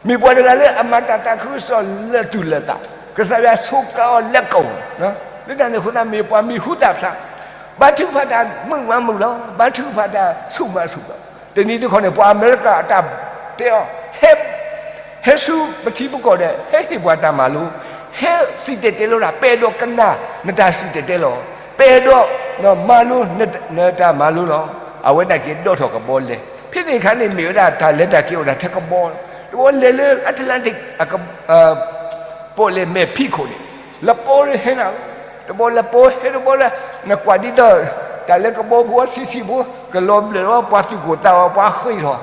မ့ၢ်ပှၤတဂၤလၢအမၤတၢ်သးခုကစီၣ်လၢာ်သူၣ်လၢာ်သး, ကစၢ်ယွၤဆိးကါအီၤလၢကီၢ်, လၢတၢ်န့ၣ်အဃိသတး မ့ၢ်ပှၤမံၤဟူသၣ်ဖျါ, ဘါထုကဖၣ်တၢ်မုာ်မးမုာ်လီၤ, ဘါထုကဖၣ်တၢ်ဆူၣ်မးဆူၣ်လီၤ. တနံၤတခီန့ၣ် ပှၤအမဲရကၤအတၢ်တဲအီၤ ဟဲ ဟဲဆူပထံပကီၢ်ဒီး ဟဲဟ့ၣ်ပှၤတၢ်မၤလိ, ဟဲစံၣ်တဲၤတဲလီၤတၢ် ပအဲၣ်ဒိးကနၣ်နတၢ်စံၣ်တဲၤတဲလီၤ, ပအဲၣ်ဒိးမၤလိနတၢ်မၤလိလီၤ. အဝဲဒၣ်က့ၤဒိးထီၣ်ကဘီလဲၤ, ဖဲန့ၣ်အခါန့ၣ် မ့ၢ်ဝဲဒၣ်တၢ်လဲၤတၢ်က့ၤအိၣ်ဒၣ်ထဲကဘီ, တဘီလဲၤလၢ Atlantic ပီၣ်လဲၣ်မဲာ်ဖံးခိၣ်န့ၣ်, လပီရ့ဟဲနၤ, တဘီလပီဟဲတဘီလၢ နကွၢ်ဒ်သိး တၢ်လၢကဘီဖိဆံးဆံးဖိ ကလီၤဘျၢၣ်လီၤ ပှၤသူၣ်ကိၢ်သးဂီၤ ပှၤဃ့ၢ်ထီၣ်,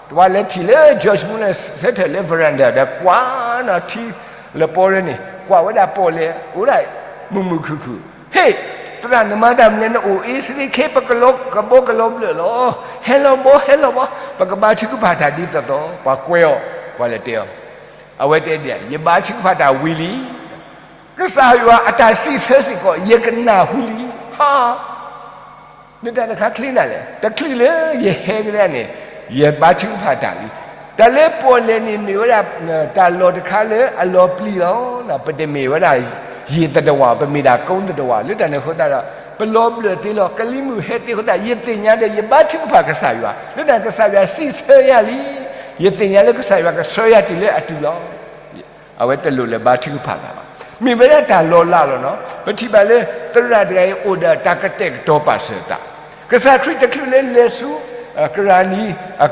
တဘီလဲၤထံၣ်လၢ George Muller ဆၢထၢၣ်လၢ veranda ဒီးကွၢ်နီၤထံလပီရ့န့ၣ်, ကွၢ်ဝဲဒၣ်ပီၣ်လဲၣ် အိၣ်ဒၣ်မုာ်မုာ်ခုၣ်ခုၣ်, ဟ့ၣ်, သရၣ်နမၤတၢ်မနုၤလဲၣ် နအိၣ်အ့စ့ခ့ ပကလီၤကဘီကလီၤဘျၢၣ်လီၤ, ဟဲလီၤဘီ ဟဲလီၤဘီ, ပကဘါထုကဖၣ်တၢ်ဒ်သိးသိး ပှၤကွဲအီၤ, ပှၤလဲၤတဲအီၤ, အဝဲတဲဒ် ယဘါထုကဖၣ်တၢ်ဝံၤလံ, ကစၢ်ယွၤအတၢ်စံးဆၢစ့ၢ်ကီး ယကနၢ်ဟူလံ, ဟါ နတၢ်တခါချ့နၤလဲၣ်, တချုးလၢယဟဲကဒါန့ၣ် ယဘါထုကဖၣ်တၢ်လံ. တၢ်လၢပီၣ်လဲၣ်န့ၣ်မ့ၢ်ဝဲဒၣ် တၢ်လီၢ်တခါလၢအလီၤပျံၤလီၤ. ပတမ့ၢ်ဝဲဒၣ် ယံာ်သတ္တဝါ, ပမ့ၢ်ဒၣ်ကုန်းသတ္တဝါ, လၢတၢ်န့ၣ်အဃိသတးဒီး ပလီၤဘျၢၣ်သ့လီၤ, ကလံၤမုၢ်ဟဲသ့အဃိသတး ယသ့ၣ်ညါဒီး ယဘါထုကဖၣ်ကစၢ်ယွၤ, လၢတၢ်ကစၢ်ယွၤစံးဆၢယၤလံ, ယသ့ၣ်ညါလၢကစၢ်ယွၤကဆှၢယၤတုၤလၢအတုၤလီၤ. အဝဲတလိၣ်လၢၤဘါထုကဖၣ်တၢ်ဘၣ်. မ့ၢ်ဝဲဒၣ်တၢ်လီၤလးလီၤနီၤ. ပထံၣ်ဘၣ်လၢသရၣ်တဂၤအံၤအိၣ်ဒီးတၢ်ကတဲာ်ကတီၤပာ်စၢၤအသး. ကစၢ်ခရံာ်တချုးလၢလဲၤဆူ ကရၢနံ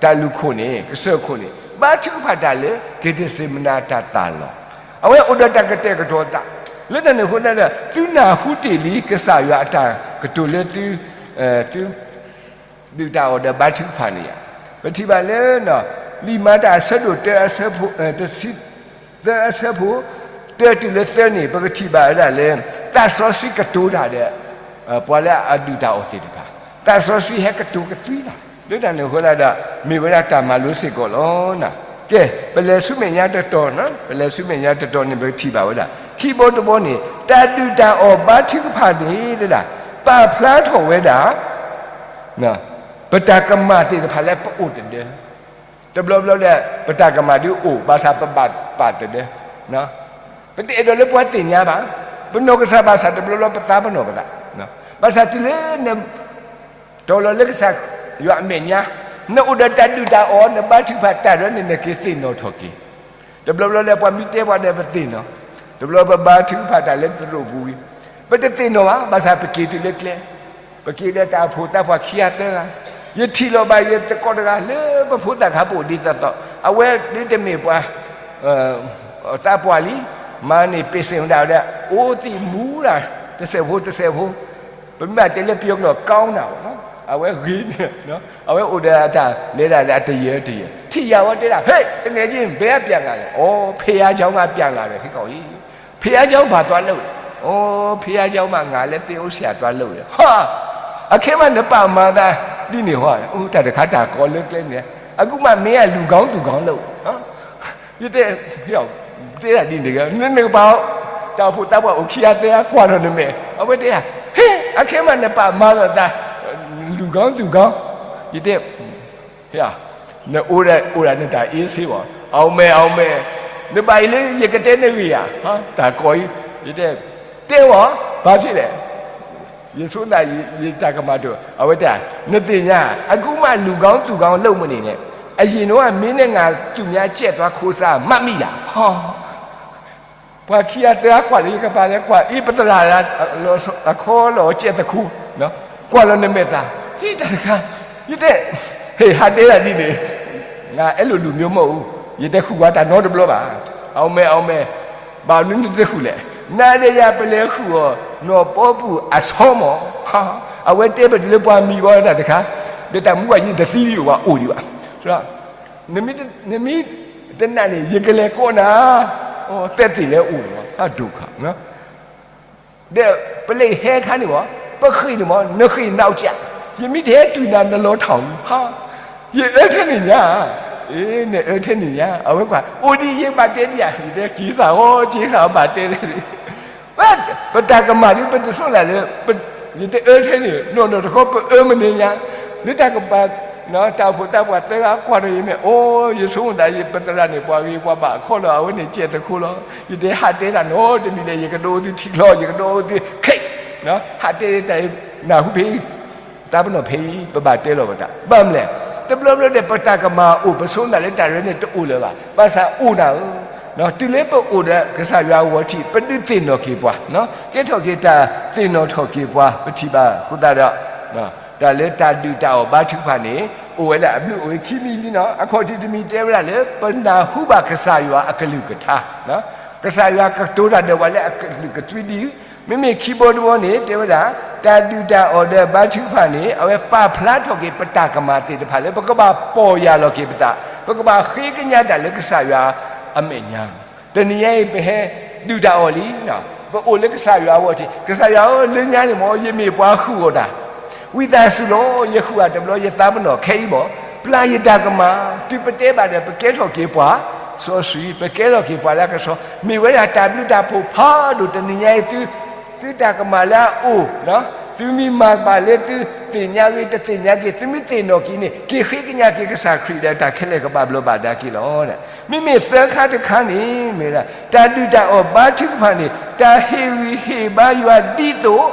တၢ်လုၢ်ခိၣ်န့ၣ် ကစၢၢ်ခိၣ်န့ၣ် ဘါထုကဖၣ်တၢ်လၢ က့းသ့းစ့မနၤတၢ်သၣ်လီၤ. အဝဲအိၣ်ဒီးတၢ်ကတဲာ်ကတီၤအသး. လၢတၢ်န့ၣ်အဃိသတးဒီး သုနၢ်ဟူတ့ၢ်လံ ကစၢ်ယွၤအတၢ်ကတိၤလၢသု သု ဒုၣ်တၢ်အီၣ်ဒီးဘါထုကဖၣ်န့ၣ်ဧါ. ပထံၣ်ဘၣ်လၢ လံာ်မၤတၢ်အဆၢဒိၣ်တၢ အဆၢဖိ တဆံသၢ အဆၢဖိ တၢတုၤလၢသၢန့ၣ် ပကထံၣ်ဘၣ်ဝဲဒၣ်လၢ သးစီဆှံကတိၤတၢ်ဒီး ပှၤလၢအဒုၣ်တၢ်အီၣ်သ့ၣ်တဖၣ်, သးစီဆှံဟဲကတိၤကသွံတၢ်, လၢတၢ်န့ၣ်အဃိသတးဒီး မ့ၢ်ဝဲဒၣ်တၢ်မၤလိစ့ၢ်ကီးလီၤ. ကဲ, ပလဲၤဆူမဲာ်ညါတတီၤ, ပလဲၤဆူမဲာ်ညါတတီၤန့ၣ် ပကထံၣ်ဘၣ်ဝဲဒၣ် ခံဘီတဘီန့ၣ် တၢ်ဒုၣ်တၢ်အီၣ်ဘါထုကဖၣ်န့ၣ် ပာ်ဖျါထီၣ်ဝဲဒၣ် ပတၢ်ကမၣ်သ့ၣ်တဖၣ်လၢပအိၣ်တဒၢ, တဘျီဘျီဒီး ပတၢ်ကမၣ်ဒုးအိၣ် ဘၣ်ဆၣ်ပဘၣ်ပာ်တဒၢ, ပတအဲၣ်ဒိးလၢပှၤသ့ၣ်ညါဘၣ်, ပနီၢ်ကစၢ်ဘၣ်ဆၣ်တဘျီဘျီပသးပနီၢ်ပသး, ဘၣ်ဆၣ်တုၤလၢန တီၤလီၤလၢကစၢ်ယွၤအမဲာ်ညါ, နအိၣ်ဒီးတၢ်ဒုၣ်တၢ်အီၣ် နဘါထုကဖၣ်တၢ်ဒီးန့ၣ် နက့ၤသ့ၣ်နီၣ်ထီၣ်က့ၤ. တဘျီဘျီလၢပှၤမ့ၢ်တဲပှၤဒီးပသ့ၣ်နီၣ်, တဘျီပဘါထုကဖၣ်တၢ်လၢသရိာ်ပူၤဝံၤ, ပတသ့ၣ်နီၣ်ဘၣ်, ဘၣ်ဆၣ်ပက့ၤတုၤလၢကျဲ, ပက့ၤဒီးတၢ်အိၣ်ဖှိၣ်သးပှၢ်ခံဂၤသၢဂၤ, ယထံၣ်လီၤဘၣ်ယသကိးတဂၤလၢပဖိသၣ်ခါပအိၣ်ဒ်သိးသိး, အဝဲဒ်တမ့ၢ်ပှၤ သးပှၢ်လံ, မၤန့ၢ်ပ့ၢ်စ့ၣ်ဝဲဒၣ်ဝဲဒၣ် အိၣ်သံးမူဒၣ် တစဲးဖိတစဲးဖိ, ပမ့ၢ်ဘၣ်တဲလၢပယီၤကျိာ် ကောင်းတာပေါ့နော်, အဝဲဂ့ၤန့ၣ်, အဝဲအိၣ်ဒီးအတၢ်လဲၤဒၣ်ဒီးအတယၢၤတယၢၤ, ထံၣ်ယၤဝဲတဲဒၣ် ဟဲ, သူငယ်ချင်း ဘယ်ကပြန်လာလဲ, အိ ဘုရားကျောင်းက ပြန်လာတယ် ဟဲကီၢ်အံၤ, ဘုရားကျောင်း ဘာသွားလုပ်လဲ, အိ ဘုရားကျောင်းမှာ ငါလည်းသင်းအုပ်ဆရာသွားလုပ်တယ်, ဟာ, အခဲမးနပာ်မၤသးဒ်န့ၣ်ဟီ, အိ တၢ်တခါတၢ်ကီလၢကျဲန့ၣ်, အခုမှမင်းက လူကောင်းသူကောင်းလုပ် ယတဲ, တဲဒၣ်ဒ်န့ၣ်တဂ့ၤ, နနကပၤ, တၢ်အိၣ်ဖှိၣ်သးပှၢ်အိၣ်ခံဂၤသၢဂၤကွၢ်ထီၣ်နမဲာ်, အဝဲတဲဒၣ်, ဟ့, အခဲမးနပာ်မၤလိာ်သး, လူကောင်းသူကောင်း, ယတဲ, နအိၣ်ဒၣ်အိၣ်ဒၣ်နတၢ်အ့စ့ဘၣ်, အီၣ်မဲာ်အီၣ်မဲာ်, နဘၣ်အံၤလၢယကတဲနဂ့ၢ်ဧါ, တၢ်ကိးအံၤ, ယတဲ, တဲဝဲ, ဘၣ်ဖဲလဲၣ်, ယဆိသးယတၢ်ကမၣ်တအိၣ်, အဝဲတဲ, နသ့ၣ်ညါ, အခုမှလူကောင်းသူကောင်းလုပ်မနေနဲ့, အရင်တုန်းကမင်းနဲ့ငါသူများကြက်သွားခိုးစား, မှတ်မိလား. ပှၤခံဂၤသၢဂၤကွၢ်လၢယကပၤလဲၤကွၢ်, အ့ ပသရၣ်ဒၣ်, အခီလီၤကဲသခူ, ကွၢ်လီၤနမဲာ်သၣ်, ဟ့ၣ်တၢ်တခါ, ယတဲ, ဟ့ၣ် ဟးတဲဒၣ်ဒ်န့ၣ်, ငါအဲလိုလူမျိုးမဟုတ်ဘူး, ယတဃုာ်ကွၢ်တၢ်နီတဘျီဘၣ်. အီၣ်မဲာ်အီၣ်မဲာ်, ဘၣ်မနုၤနတဃုာ်လဲၣ်. နၤဒီးယၤ ပလဲၤဃုာ်အီၤ, နီၢ်ပီပူၤအဆီမီၤ, အဝဲတဲပတုၤလၢပှၤမံၤဘၣ်တၢ်တခါ, ဒီးတၢ်မူဘၣ်ယံၤတသံဒံးအိၣ်ဘၣ်အိၣ်ဒံးဘၣ်. နမ့ၢ်တနာ်န့ၣ် ယကလဲၤကိးနၤ, အသက်သေလည်းအိၣ်လီၤ, အဒိၣ်ခါ, ဒီးပလဲၤဟဲခါန့ၣ်မး, ပဃ့ၢ်န့ၣ်မး, နဃ့ၢ်နောက်ကျ, ယမ့ၢ်တဟဲတုၤနၤ နလီၤထီၣ်လံ, ယအၢထဲန့ၣ်ညါ, အ့ နအၢထဲန့ၣ်ညါ, အဝဲကွၢ် အိၣ်ဒံး ယဘၣ်တဲဒံးဧါ, ယတဲက့ၤစၢ်ဃီ က့ၤစၢ်ဘၣ်တဲလၢ ပတၢ်ကမၣ်ဒ် ပတဆိကမိၣ်လၢ ယတအၢထဲန့ၣ် နီၢ်နီၢ်တခီ ပအၢမန့ၢ်ညါ, လၢတၢ်ကပၤ, တၢ်အိၣ်ဖှိၣ်သးပှၢ်သၢဂၤကွၢ်ဒီးယမဲာ်, အိ ယဆိကမိၣ်သး ယပသရၣ်န့ၣ် ပှၤဂ့ၤပှၤဘၣ်အခီလီၤ, အဝဲန့ၣ်ကဲသခိလီၤ, ယတဟးတဲတၢ်နီတမံၤလဲၣ်, ယကဒိးအိၣ်သုထံချီ, ယကဒိးအိၣ်သုခဲ, ဟးတဲတၢ်အံၤ, နၢ်ဟူဖဲအံၤ, သးပနီၣ်ဖဲအံၤ ပဘၣ်တဲလီၤပသး, ဘၣ်မနုၤလဲၣ်, တဘျီဘျီဒီး ပတၢ်ကမၣ်အိၣ် ပဆိကမိၣ်သးလၢတၢ်ရဲၣ်န့ၣ်တအိၣ်လၢၤဘၣ်, ဘၣ်ဆၣ်အိၣ်နၤဧၢ, တုၤလၢပအိၣ်ဒီးကစၢ်ယွၤအဂီၢ်ထံး ပဒုးသ့ၣ်နီၣ်က့ၤပှၤ, ကဲထီၣ်က့ၤတၢ်သ့ၣ်နီၣ်ထီၣ်က့ၤပှၤ ပထံၣ်ဘၣ်အဃိသတးဒီး, တၢ်လၢတၢ်ဒုၣ်တၢ်အီၣ်ဘါထုကဖၣ်န့ၣ် အိၣ်ဝဲဒၣ်အဘျုးအိၣ်ဝဲခံမံၤလံနီၤ, အခီၣ်ထံးတမံၤတဲဝဲဒၣ်လၢ ပနၢ်ဟူဘၣ်ကစၢ်ယွၤအကလုၢ်ကထါ, ကစၢ်ယွၤကတိၤတၢ်ဒီးပှၤလၢအကလုၢ်ကသွံဒ်အံၤ, မ့မ့ၢ်ခံဘီတဘီန့ၣ် တဲဝဲဒၣ်, တၢ်ဒုၣ်တၢ်အီၣ်ဒီးဘါထုကဖၣ်န့ၣ် အဝဲပာ်ဖျါထီၣ်က့ၤပတၢ်ကမၣ်သ့ၣ်တဖၣ်လၢ ပကဘၣ်ပီၢ်ယၢ်လီၤက့ၤပသး, ပကဘၣ်ဃ့ကညးတၢ်လၢကစၢ်ယွၤအမဲာ်ညါ, တနံၤညါအံၤ ပဟဲဒုၣ်တၢ်အီၣ်လံ, ပအိၣ်လၢကစၢ်ယွၤအဂီၢ်ထံး, ကစၢ်ယွၤဧၢ, လၢညါန့ၣ်မ့ၢ် ယမ့ၢ်ပှၤဃုာ်အီၣ်တၢ်, ဝံသးစူၤလီၤ, ယဃုာ်အီၤတဘျီ ယသးပနီၣ်ခဲအံၤမ့ၢ်, ပျၢ်ယတၢ်ကမၣ်, တုၤပတဲဘၣ်ဒီး ပကဲထီၣ်က့ၤပှၤ, စီဆှံ, ပကဲထီၣ်က့ၤပှၤလၢအကဆှီ, မ့ၢ်ဝဲဒၣ်တၢ်ဘျုးတၢ်ဖှိၣ်ဖးဒိၣ်, တနံၤညါအံၤ သုတၢ်ကမၣ်လၢအအိၣ်, သုမ့ၢ်မၤဘၣ်လၢသုသ့ၣ်ညါဂ့ၤ တသ့ၣ်ညါဂ့ၤ, သုမ့ၢ်သ့ၣ်နီၣ်က့ၤန့ၣ် က့ၤဃ့ကညးက့ၤကစၢ်ခရံာ်ဒီး တၢ်ခဲလၢာ်ကဘၣ်ဘျီးဘၣ်ဒါက့ၤလီၤ. မ့မ့ၢ်သၢခါတခါန့ၣ် မ့ၢ်ဝဲဒၣ် တၢ်ဒုၣ်တၢ်အီၣ်ဘါထုကဖၣ်န့ၣ် တၢ်ဟ့ၣ်ဂံၢ်ဟ့ၣ်ဘါယွၤဒ်သိး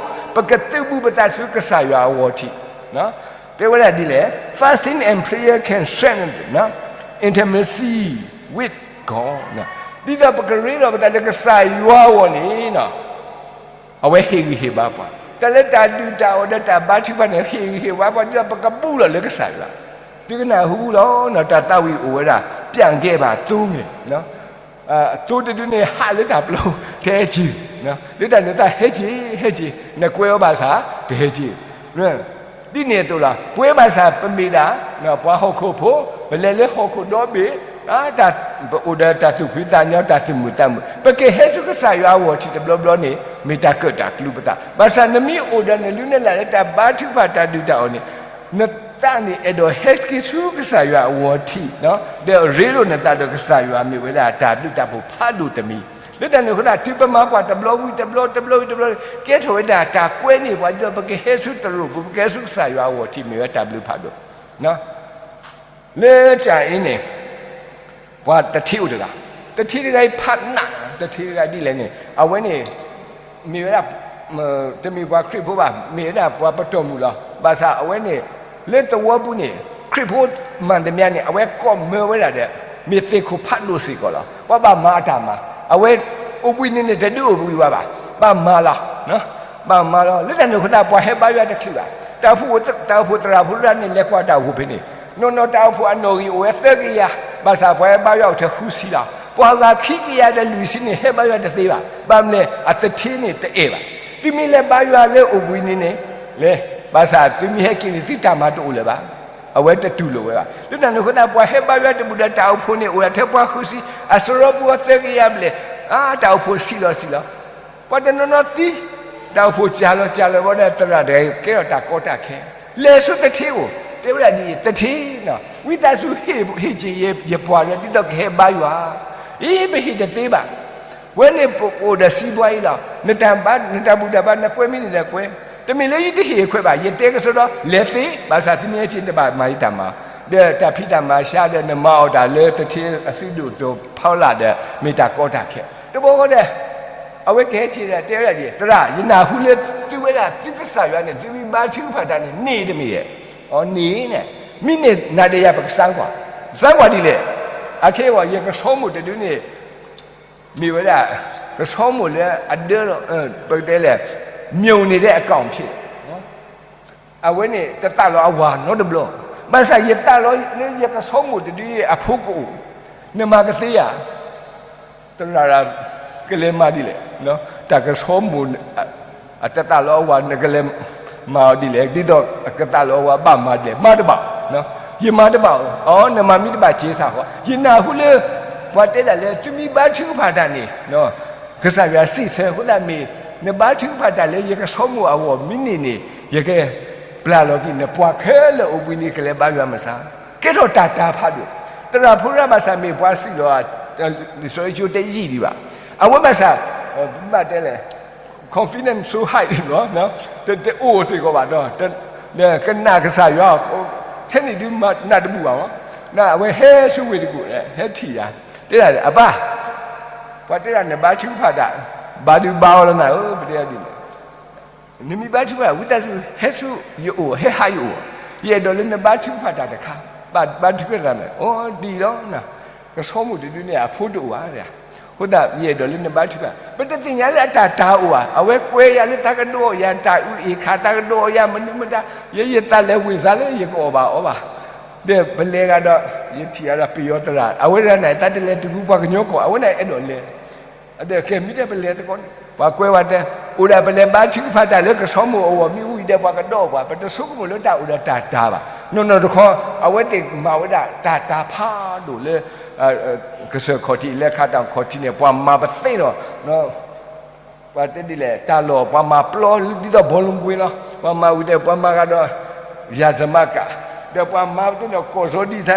ပကသုးဘူးပသးဆူကစၢ်ယွၤအဂီၢ်ထံး, တဲဝဲဒၣ်ဒ်လဲၣ်, fasting and prayer can strengthen intimacy with God, ဒ်သိးပကရ့လိာ်ပသးလၢကစၢ်ယွၤအဂီၢ်န့ၣ် အဝဲဟ့ၣ်ဂံၢ်ဟ့ၣ်ဘါပှၤ, တၢ်လၢတၢ်ဒုၣ်တၢ်အီၣ်ဒီးတၢ်ဘါထုကဖၣ်န့ၣ် ဟ့ၣ်ဂံၢ်ဟ့ၣ်ဘါပှၤ ဒ်သိးပကဘူးလီၤလၢကစၢ်ယွၤ, ဒုးကနၢ်ဟူလီၤ, တၢ်သးဝံၣ်အိၣ်ဝဲဒၣ် ပျံ့ခဲ့ပါသိန့ၣ်, သိတဒုန့ၣ် ဟးလၢတၢ်ပျီ တဟဲက့ၤ, လၢတၢ်န့ၣ်သးဟဲက့ၤ ဟဲက့ၤ, နကွဲးအီၤဘၣ်ဆၣ် တဟဲက့ၤ ဒ်န့ၣ်အသိးလီၤ. ပဝဲဘၣ်ဆၣ်ပမ့ၢ်ဒၣ် ပှၤဟီၣ်ခိၣ်ဖိ, ပလဲၤလၢဟီၣ်ခိၣ်ဒီဘ့ၣ်, ပအိၣ်ဒီးတၢ်သူၣ်ဖှံသးညီ တၢ်သူၣ်မုာ်သးမုာ်, ပကဟဲဆူကစၢ်ယွၤအဂီၢ်ထံးတဘျီဘျီန့ၣ် မ့ၢ်တၢ်ကၢၣ်တၢ်ကျူပသး. ဘၣ်ဆၣ်နမ့ၢ်အိၣ်ဒီးနလုၢ်နလၢ်လၢတၢ်ဘါထုကဖၣ်တၢ်ဒုၣ်တၢ်အီၣ်န့ၣ်, နသးန့ၣ်အဲၣ်ဒိးဟဲက့ၤဆူကစၢ်ယွၤအဂီၢ်ထံး, ဒီးရ့လိာ်နသးဒီးကစၢ်ယွၤ မ့ၢ်ဝဲဒၣ်တၢ်ဘျုးတၢ်ဖှိၣ်ဖးဒိၣ်တမံၤ. လၢတၢ်န့ၣ်အဃိသတး တုၤပမၤကွၢ်တဘျီဝံၤတဘျီ တဘျီဝံၤတဘျီ, ကဲထီၣ်ဝဲဒၣ်တၢ်ကွဲန့ၢ်ပှၤ ဒ်သိးပကဟဲဆူတရူးပူၤ ပကဟဲဆူကစၢ်ယွၤအဂီၢ်ထံး မ့ၢ်ဝဲတၢ်ဘျုးဖးဒိၣ် လၢတၢ်အံၤန့ၣ် ပှၤတထံးအိၣ်တဂၤ, တထံးတဂၤအံၤဖးနး, တထံးတဂၤဒ်လဲၣ်န့ၣ် အဝဲန့ၣ် မ့ၢ်ဝဲဒၣ် တမ့ၢ်ပှၤခရံာ်ဖိဘၣ်, မ့ၢ်ဝဲဒၣ်ပှၤပတီၢ်မုၢ်လီၤ. ဘၣ်ဆၣ်အဝဲန့ၣ် လၢသဝီပူၤန့ၣ် ခရံာ်ဖိမှန်သမျှန့ၣ် အဝဲကိးမၢဝဲဒၣ်ဒီး မ့ၢ်သ့ၣ်ခိၣ်ဖးဒိၣ်စ့ၢ်ကီးလီၤ. ပှၤဘၣ်မၤအတၢ်မၤ, အဝဲအိၣ်ဘှံးနံၤန့ၣ် တဒုးအိၣ်ဘှံးဘၣ်ဘၣ်, ဘၣ်မၤလီၤ ဘၣ်မၤလီၤ. လၢတၢ်န့ၣ်အဃိသတး ပှၤဟဲဘါယွၤတချုးဘၣ်. တၢ်အိၣ်ဖှိၣ်သရၣ်ဖိတဂၤန့ၣ် လဲၤကွၢ်တၢ်အိၣ်ဖှိၣ်ဖဲန့ၣ်, နီၢ်နီၢ်တၢ်အိၣ်ဖှိၣ်အနီၣ်ဂံၢ်အိၣ်ဝဲသၢကယၤ, ဘၣ်ဆၣ်ပှၤဟဲဘါယွၤအိၣ်ထဲဃုဆံလီၤ. ပှၤဂၤခံကယၤဒီးလွံၢ်ဆံန့ၣ် ဟဲဘါယွၤတသ့ဘၣ်. ဘၣ်မနုၤလဲၣ်, အသထ့န့ၣ်တအဲၣ်ဘၣ်. သုမ့ၢ်လဲၤဘါယွၤလၢအိၣ်ဘှံးနံၤန့ၣ် လဲၤ, ဘၣ်ဆၣ်သုမ့ၢ်ဟဲက့ၤန့ၣ် သုတၢ်မၤတအိၣ်လၢၤဘၣ်. အဝဲတတူၢ်လိာ်ဝဲဘၣ်. လၢတၢ်န့ၣ်အဃိသတး ပှၤဟဲဘါယွၤတဘူၣ်ဒီးတၢ်အိၣ်ဖှိၣ်န့ၣ် အိၣ်ဝဲထဲပှၤဃုဆံ, အစရီပူၤအသၢကယၤဘျဲၣ်, အါ တၢ်အိၣ်ဖှိၣ်ဆံးလီၤဆံးလီၤ. ပှၤတနီၤနီၤသံ, တၢ်အိၣ်ဖှိၣ်စှၤလီၤစှၤလီၤဝဲဒီး သရၣ်တဂၤကဲထီၣ်တၢ်ကီတၢ်ခဲ, လဲၤဆူသထ့ဧိၤ, တဲဝဲဒၣ်ဒ်အံၤ, သထ့, ဝံသးစူၤဟ့ၣ်က့ၤယပှၤလၢ ဒ်သိးကဟဲဘါယွၤ, အံၤ ပဟ့ၣ်တသ့ဘၣ်. ဝဲန့ၣ်ပအိၣ်ဒီးစံးဘှါအံၤလီၤ. နတၢ်ဘူၣ်တၢ်ဘါ နကွဲမ့ၢ်န့ၣ်ဒီးကွဲ တမ့ၢ်လၢယတဟ့ၣ်အခွဲးဘၣ်, ယတဲကစီဒီး လဲၤသ့, ဘၣ်ဆၣ်သုမ့ၢ်ဟဲက့ၤ တဘၣ်မၤယတၢ်မၤ, ဒီးတၢ်ဖံးတၢ်မၤဆါဒီး နမၤအီၣ်တၢ်လၢသထ့အစုဒိၣ်တိၤဖီလာ်ဒီး မ့ၢ်တၢ်ကီတၢ်ခဲ, တဘျီဃီဒီး အဝဲကဟဲက့ၤဒီး တဲဝဲဒၣ်ဒ် သရၣ်, ယနၢ်ဟူလၢသုဝဲဒၣ်သုကစၢ်ယွၤန့ၣ် သုမ့ၢ်ဘါထုကဖၣ်တၢ်န့ၣ် န့ၢ်တမ့ၢ်ဧါ, အီၤန့ၣ်န့ၣ်, မ့ၢ်န့ၢ်နၤဒီးယၤ ပကစၢ်ကွၢ်, စၢ်ကွၢ်ဒ်လဲၣ်, အခဲအံၤ ယကဆီမိၣ်တဒုန့ၣ် မ့ၢ်ဝဲဒၣ် ကဆီမိၣ်လၢအဒၢလီၤ, ပကတဲလဲၣ်, မြုံနေတဲ့ အကောင်ဖြစ်, အဝဲန့ၣ် တသးလီၤအဝၤနီတဘျီ, ဘၣ်ဆၣ်ယသးလီၤလၢယကဆီမိၣ်တဒုအံၤအဖိကအိၣ်, နမၤကသ့ဧါ, သရၣ် ကလဲၤမၤဒ်လဲၣ်, တၢ်ကဆီမိၣ် အတသးလီၤအဝၤ နကလဲၤမၤအီၤဒ်လဲၣ်, ဒ်သိးအကသးလီၤအဝၤဘၣ်မၤဒ်လဲၣ်, မၤတဘၣ်, ယမၤတဘၣ်အီၤ, အီ နမၤမ့ၢ်တဘၣ် က့ၤစၢ်ဃီ, ယနၢ်ဟူလၢ ပှၤတဲဒၣ်လၢ သုမ့ၢ်ဘါထုကဖၣ်တၢ်န့ၣ် ကစၢ်ယွၤစံးဆၢအဃိသတးမ့ၢ် နဘါထုကဖၣ်တၢ်လၢယကဆီမိၣ်အဂီၢ်မ့ၢ်န့ၢ်န့ၣ် ယကပျၢ်လီၤက့ၤနပှၤခဲလၢာ်အိၣ်ဘှံးနံၤ ကလဲၤဘါယွၤမဆါ, ကဲထီၣ်တၢ်တၤဖးဒိၣ်, သရၣ်ဖိရၣ် ဘၣ်ဆၣ်မ့ၢ်ပှၤစံးလီၤ လံာ်စီဆှံကၠိတယံာ်ဒံးဘၣ်, အဝဲဘၣ်ဆၣ် ဘၣ်တဲလဲၣ် confidence so high လီၤ, တအိၣ်စ့ၢ်ကီးဘၣ်ဒီး ကနၣ်ကစၢ်ယွၤ ထဲန့ၣ်ဒုးနၢ်တဘူၣ်ဘၣ်မး, အဝဲဟဲဆူဝ့ၢ်တကူၣ် ဟဲထံၣ်ယၤ, တဲဒၣ်အပၢ်, ပှၤတဲဒၣ်နဘါထုကဖၣ်တၢ်, ဘါဒုးဘါအီၤလီၤနၤဧၢ, ပတဲဒ်န့ၣ်, နမ့ၢ်ဘါထုကဖၣ် ဝံသးစူၤ ဟဲဆူယအိၣ် ဟဲဟးယအိၣ်, ယအဲၣ်ဒိးလၢနဘါထုကဖၣ်တၢ်တခါ, ဘၣ်ဘါထုကဖၣ်တၢ်န့ၣ်, အိ ဒ်အံၤလီၤ, ကဆီမိၣ်တဒုန့ၣ် အဖိတအိၣ်ဧါ, အဃိသတး ယအဲၣ်ဒိးလၢနဘါထုကဖၣ်, ပတသ့ၣ်ညါလၢအတၢ်တၤအိၣ်ဧါ, အဝဲကွဲးယၤလၢတၢ်ကဒိးအီၣ်ယၤ တၢ်အုၣ်အ့ၣ်ခါ တၢ်ကဒိးအီၣ်ယၤမနုၤမတၤ, ယဲယသးလဲၤဝ့ၢ်စါလၢယကအီၣ်ဘၣ်အီဘၣ်, ဒီးပလဲၤဂၤဒီး ယထံၣ်ဂၤဒီးပယီၤသရၣ် အဝဲဒၣ်န့ၣ် သးတလဲၤတုၤဘူးပှၤကညီကီၢ် အဝဲန့ၣ်အဲၣ်ဒိးလဲၤ ဒီးကဲမ့ၢ်တဲပလဲၤသကိးန့ၣ် ပှၤကွဲးဝဲတဲ, အိၣ်ဒၣ်ပလဲၤဘါထုကဖၣ်တၢ်လၢကဆီမိၣ်အဂီၢ်မ့ၢ်ဝံၤဒီး ပှၤကဒီးပှၤ ပတဆိကမိၣ်လၢတၢ်အိၣ်ဒီးတၢ်တၤဘၣ်. နီၢ်နီၢ်တခီ အဝဲသ့ၣ်မၤဝဲဒၣ်တၢ်တၤဖးဒိၣ်လၢ ကစၢၢ်ခီၣ်ထံး လၢခးတၢ်ခီၣ်ထံးန့ၣ် ပှၤမၤပသ့ဒီး ပှၤတဲဒ်လဲၣ် တၢ်လီၢ် ပှၤမၤပျီဒ်သိး ဘောလုံးကွင်း လီၤ. ပှၤမၤဝံၤဒီး ပှၤမၤဂၤဒီး ရာဇမက ဒီးပှၤမၤသ့ဒီး ကီၢ်စီဒံၣ်ဆါ,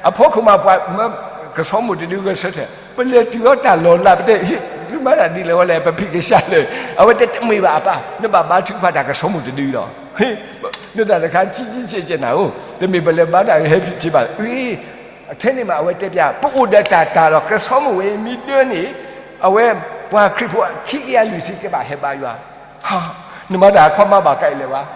အဖီခိၣ်မး ပှၤမၢကဆီမိၣ်တဒုဂဲၤဆၢထၢၣ် ပလဲၤတုၤအီၤတၢ်လီၢ်လၢ် ပတဲ သုမၤတၢ်ဒ်လဲၣ်ဝဲလဲၣ် ပဖံးကစၢ်လၢာ်. အဝဲတဲတမ့ၢ်ဘၣ်အပၢ် နဘၣ်ဘါထုကဖၣ်တၢ်ကဆီမိၣ်တဒုလီၤ. နတၢ်တခါ ကံကံကဲးကဲးနၤဧိၤ တမ့ၢ်ပလဲၤဘါတၢ်ဟဲဖံးထံးဘၣ်. ထဲန့ၣ်မး အဝဲတဲပျး ပအိၣ်ဒီးတၢ်တၤလီၤ ကဆီမိၣ်ဝဲမ့ၢ်ဒၢန့ၣ် အဝဲပှၤခရံာ်ဖိခံကယၤလွံၢ်ဆံကဘၣ်ဟဲဘါယွၤ နမၤတၢ်အခီမးဘၣ်ကဲလဲၣ်ဘၣ်.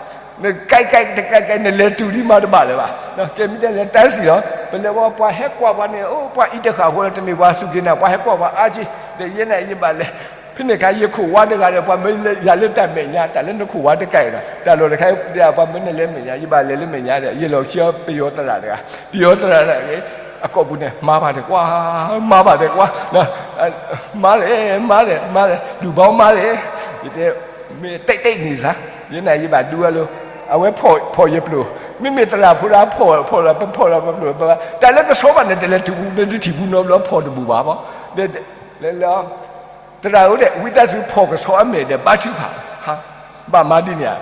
နကဲကဲတကဲကဲ နလဲၤတုၤဒ်မးတဘၣ်လၢၤဘၣ်. ကဲမ့ၢ်တဲလဲၤတၢ်စံၣ်လီၤ ပလဲၤဝဲပှၤဟဲကွၢ်ပှၤန့ၣ် အိၣ်ပှၤအံၤတဃၣ်ဃိလီၤ တမ့ၢ်ပှၤစူၢ်က့ၤနာ် ပှၤဟဲကွၢ်ပှၤအါက့ၤ ဒီးယဲန့ၣ်ယဘၣ်လဲၤ ဖဲန့ၣ်အခါယခိၣ်ဝါတဂၤဒီး ပှၤမၢယၤလၢတၢ်မဲာ်ညါ တၢ်လၢနခိၣ်ဝါတကဲဒီး တၢ်လီၢ်တခါ ပှၤမၢနလဲၤမဲာ်ညါ ယဘၣ်လဲၤလၢမဲာ်ညါဒီး ယလီၢ်ခံအီၤပယီၤသရၣ်တဂၤ ပယီၤသရၣ်တဂၤ အကိာ်ပူၤန့ၣ် မၤဘၣ်တကွၢ် မၤဘၣ်တကွၢ် မၤလဲၣ် မၤလဲၣ် မၤလဲၣ် ဒုးဘီမၤလဲၣ်. ယတဲ မ့ၢ်တဲတဲန့ၣ်စ့ၢ် ယဲန့ၣ်ယဘၣ်ဒုးဝဲလီၤ. အဝဲဖီၣ်ယပျိာ် မ့မ့ၢ်သရၣ်ဖိဒၣ်ဖီၣ်ဖီၣ်လီၤ ပဖီၣ်လီၤပပျိာ် ပဘၣ် တၢ်လၢကဆီဘၣ်န့ၣ် တလဲၤတုၤဘူး နတထံၣ်ဘူးနီတဘျီ ဖီၣ်တဘူးဘၣ်ဘၣ်. ဒီး လၢ သရၣ်ဧၢဒီး ဝံသးစူၤဖီၣ်ကဆီအမဲာ်ဒီးဘါထုကဖၣ် ဘၣ်မၤဒ်န့ၣ်ဧါ.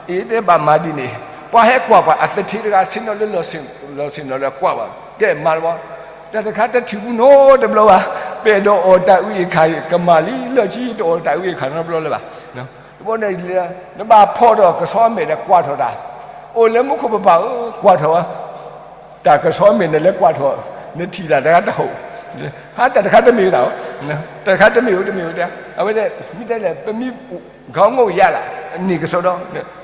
အ့ တဲဘၣ်မၤဒ်န့ၣ် ပှၤဟဲကွၢ်ပှၤအသထ့တဂၤ ဆ့ၣ်နီၤလၢလီၢ်ဆ့ၣ်နီၤလၢကွၢ်ဘၣ် ကဲမၤတဘျီ တၢ်တခါတထံၣ်ဘူးနီတဘျီဘၣ်. ပအဲၣ်ဒိးအီၣ်တၢ်အုၣ်အ့ၣ်ခါ ကမၣ်လံ လၢၢ်ဆံတအီၣ်တၢ်အုၣ်အ့ၣ်ခါနီတဘျီလၢၤဘၣ်. တဘျီန့ၣ် နဘၣ်ဖီၣ်ဒီးကဆီအမဲာ်ဒီးကွၢ်ထီၣ်တၢ် အိၣ်လၢမူခိၣ်ပပၢ်ဧၢ ကွၢ်ထီၣ်ဝဲ တၢ်ကဆီအမဲာ်န့ၣ်လၢကွၢ်ထီၣ် နထံၣ်တၢ်တဂၤတဟီၣ် ဟါ တၢ်တခါတမ့ၢ်ဒၣ်ဧိၤ တၢ်တခါတမ့ၢ်ဧိၤ တမ့ၢ်ဧိၤတဲ အဝဲတဲ မ့ၢ်တဲလဲၣ် ပမ့ၢ် ခေါင်းငုံရလား န့ၣ်ကစီဒီ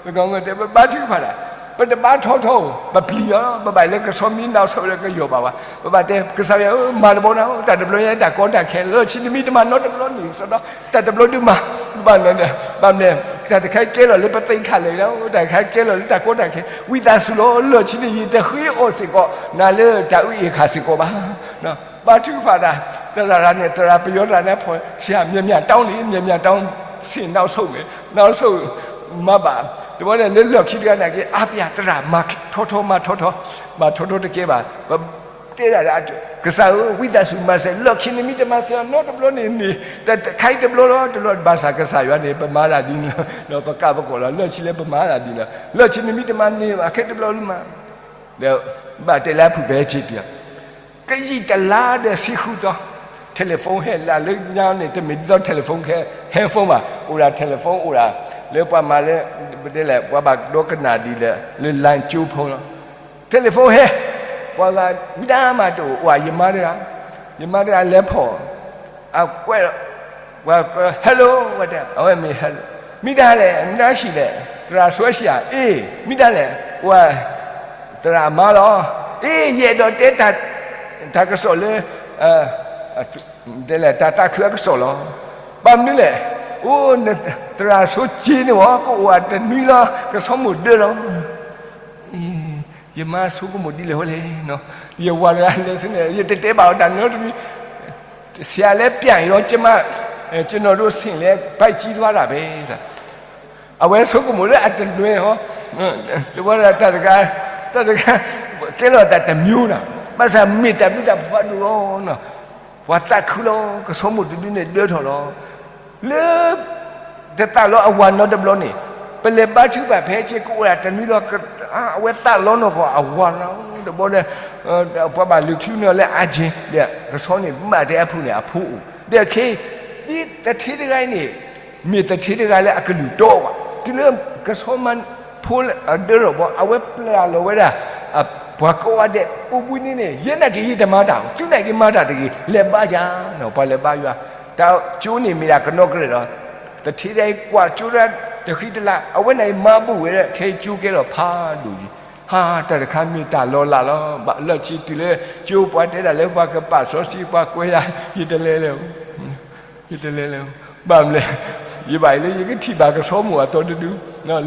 ပကီတဲ ပဘါထုကဖၣ်တၢ် ပတဘါထီထီဧိၤ ပပျံၤလီၤ ပဘၣ်လၢကဆီမ့ၢ်နီၢ်ဆိၣ်လၢကယီၢ်ဘၣ်ဝဲ ပဘၣ်တဲ ကစၢ်ယွၤဧၢ မၤတဘျီနၤ တၢ်တဘျီညါတၢ်ကီတၢ်ခဲ လၢၢ်ဆံနမ့ၢ်တမၤနီတဘျီန့ၣ်ကစီဒီ တၢ်တဘျီဒုးမၤ ဘၣ်မနုၤ တၢ်တခါကဲလီၤလၢပသ့ခါလဲၣ် တၢ်တခါကဲလီၤလၢတၢ်ကီတၢ်ခဲ ဝံသးစူၤလီၤ လၢၢ်ဆံန့ၣ် ယတဃ့အီၣ်စ့ၢ်ကီး နၤလၢတၢ်အုၣ်အ့ၣ်ခါစ့ၢ်ကီးဘၣ် ဘါထုကဖၣ်တၢ် သရၣ်န့ၣ် သရၣ်ပယီၤသရၣ်န့ၣ် ဖီၣ်ဆံး မျၢ်မျၢ်တောင်းန့ၣ် မျၢ်မျၢ်တောင်း ဆ့ၣ်နီၣ်ဆိၣ်မဲာ် နီၣ်ဆိၣ် မၤဘၣ် တဘျီန့ၣ် လၢလီၢ်ခံတဂၤန့ၣ်က့ အါပျၢ်သရၣ် မၤထီထီ မၤထီထီတကဲဘၣ် ပတဲဒၣ် ကစၢ်ဧၢ ဝံသးစူၤမၤစၢၤ လီၢ်ခံနမ့ၢ်တမၤစၢၤနီတဘျီန့ၣ် န့ၣ် တခါအံၤတဘျီလီၤ တဘျီဘၣ်ဆၣ်ကစၢ်ယွၤန့ၣ် ပမၤတၢ်ဒ်န့ၣ်လီၤ ပကးပကီၢ်လီၤ လီၢ်ခံလၢပမၤတၢ်ဒ်န့ၣ်လီၤ လီၢ်ခံနမ့ၢ်တမၤန့ၣ် အခဲတဘျီလၢမၤ ဒီးဘၣ်တဲလၢအဖုၣ်ပဲဟဲဆံးပျၢ် ကယံာ်တလါဒီးဆံဃုသီ telephone ဟဲလၢလၢညါန့ၣ် တမ့ၢ်ဒ်သိး telephone ခဲ handphone ဘၣ် အိၣ်ဒၣ် telephone အိၣ်ဒၣ် လၢပှၤမၤလၢ ပတဲလဲၣ် ပှၤဘၣ်ဒိကနၣ်ဒ်လဲၣ် လၢ line ကၠိဖိလီၤ. telephone ဟဲ, ပှၤဂၤမ့ၢ်တၢ်မၤတအိၣ် အိၣ်ယမါတဂၤ, ယမါတဂၤလဲၤဖီၣ်, အကွဲးဒီး ပှၤ hello ဝဲတဲ အဝဲမ့ၢ် hello, မ့ၢ်တၢ်လဲၣ် မ့ၢ်တၢ်ဟံၣ်လဲၣ် သရၣ်ဆိဆံးဧါ, အ့ၣ် မ့ၢ်တၢ်လဲၣ် အိၣ် သရၣ်မါလီၤ, အ့ၣ် ယအဲၣ်ဒိးတဲ တၢ်ကစီၣ်လၢ တဲလဲၣ် တၢ်သးခုအကစီၣ်လီၤ. ဘၣ်မနုၤလဲၣ်, အိ သရၣ်ဆိက့န့ၣ်ဝဲ ကအိၣ်အတနွံလီၤ ကဆီမိၢ်ဒၢလီၤ. ယမါဆိကမိၣ်ဒ်လဲၣ်ဝဲလဲၣ်, ယဝၤတဂၤလဲၤဆူန့ၣ် ယတတဲဘၣ်အီၤတၢ်နီတမံၤ, ဆရာလည်းပြန်ရော ကျမ, ကျွန်တော်တို့ဆင့်လည်း ဗိုက်ကြီးသွားတာပဲ အဝဲဆိကမိၣ်လၢအတနွဲဟီ, တဝဲဒၣ်တၢ်တဂၤ, တၢ်တဂၤ, ကဲလီၤတၢ်တမျိုးနီၤ, ဘၣ်ဆၣ်မ့ၢ်တၢ်ဘျုးတၢ်ဖှိၣ်ဖးဒိၣ်လီၤ. ပှၤသးခုလီၤ ကဆီမိၢ်တဒုန့ၣ်ဒၢထီၣ်လီၤ. လၢ တသးလီအဝၤနီတဘျီန့ၣ်, ပလဲၤဘါထုကဖၣ်ဖဲက့ၤကအိၣ်ဒၣ်တနွံလီၤ, အဝဲသးလီနီၢ်ကီၢ်အဝၤနီတဘျီဒီး ပှၤဘၣ်လုၢ်ချုးနီၤလၢအါက့ၤဒီး ကဆီန့ၣ် မ့ၢ်တဲအဖုၣ်န့ၣ် အဖိအိၣ်, ဒီးခဲ ဒ်တထ့တဂၤအံၤန့ၣ် မ့ၢ်တထ့တဂၤလၢအကလုၢ်တီဘၣ်, တုၤလၢကဆီမါဖိအဒၢထီၣ်ဘီ အဝဲပျၢ်လီၤဝဲဒၣ် ပှၤကိးဂၤဒဲး အိၣ်ဘှံးန့ၣ်န့ၣ် ယဲနာ်က့ၤယတမၤတၢ်, သုနာ်က့ၤမၤတၢ်တဂ့ၤ, လဲၤဘါယၤနီၤ, ပှၤလဲၤဘါယွၤ, တၢ်ကၠိန့ၣ်မ့ၢ်ဒၣ်ကနီကရဲၣ်ဒီး တထ့ဒၣ်ကွၢ်ကၠိဒၣ်တဃံတလၤ, အဝဲနာ်က့ၤမၤဘူၣ်ဝဲဒၣ် ခဲကၠိကဲထီၣ်ဖးဒိၣ်ယံၤ, ဟါ တၢ်တခါမ့ၢ်တၢ်လီၤလးလီၤ, ဘၣ်လီၢ်ခံတုၤလၢကၠိပှၤတဲဒၣ်လၢပှၤကပာ်စီဆှံပှၤကွဲယၤ, ယတလဲၤလဲၤ ယတလဲၤလဲၤ, ဘၣ်မနုၤလဲၣ်, ယဘၣ်အံၤလၢယကထံၣ်ဘၣ်ကဆီမိၢ်အသီတဒု,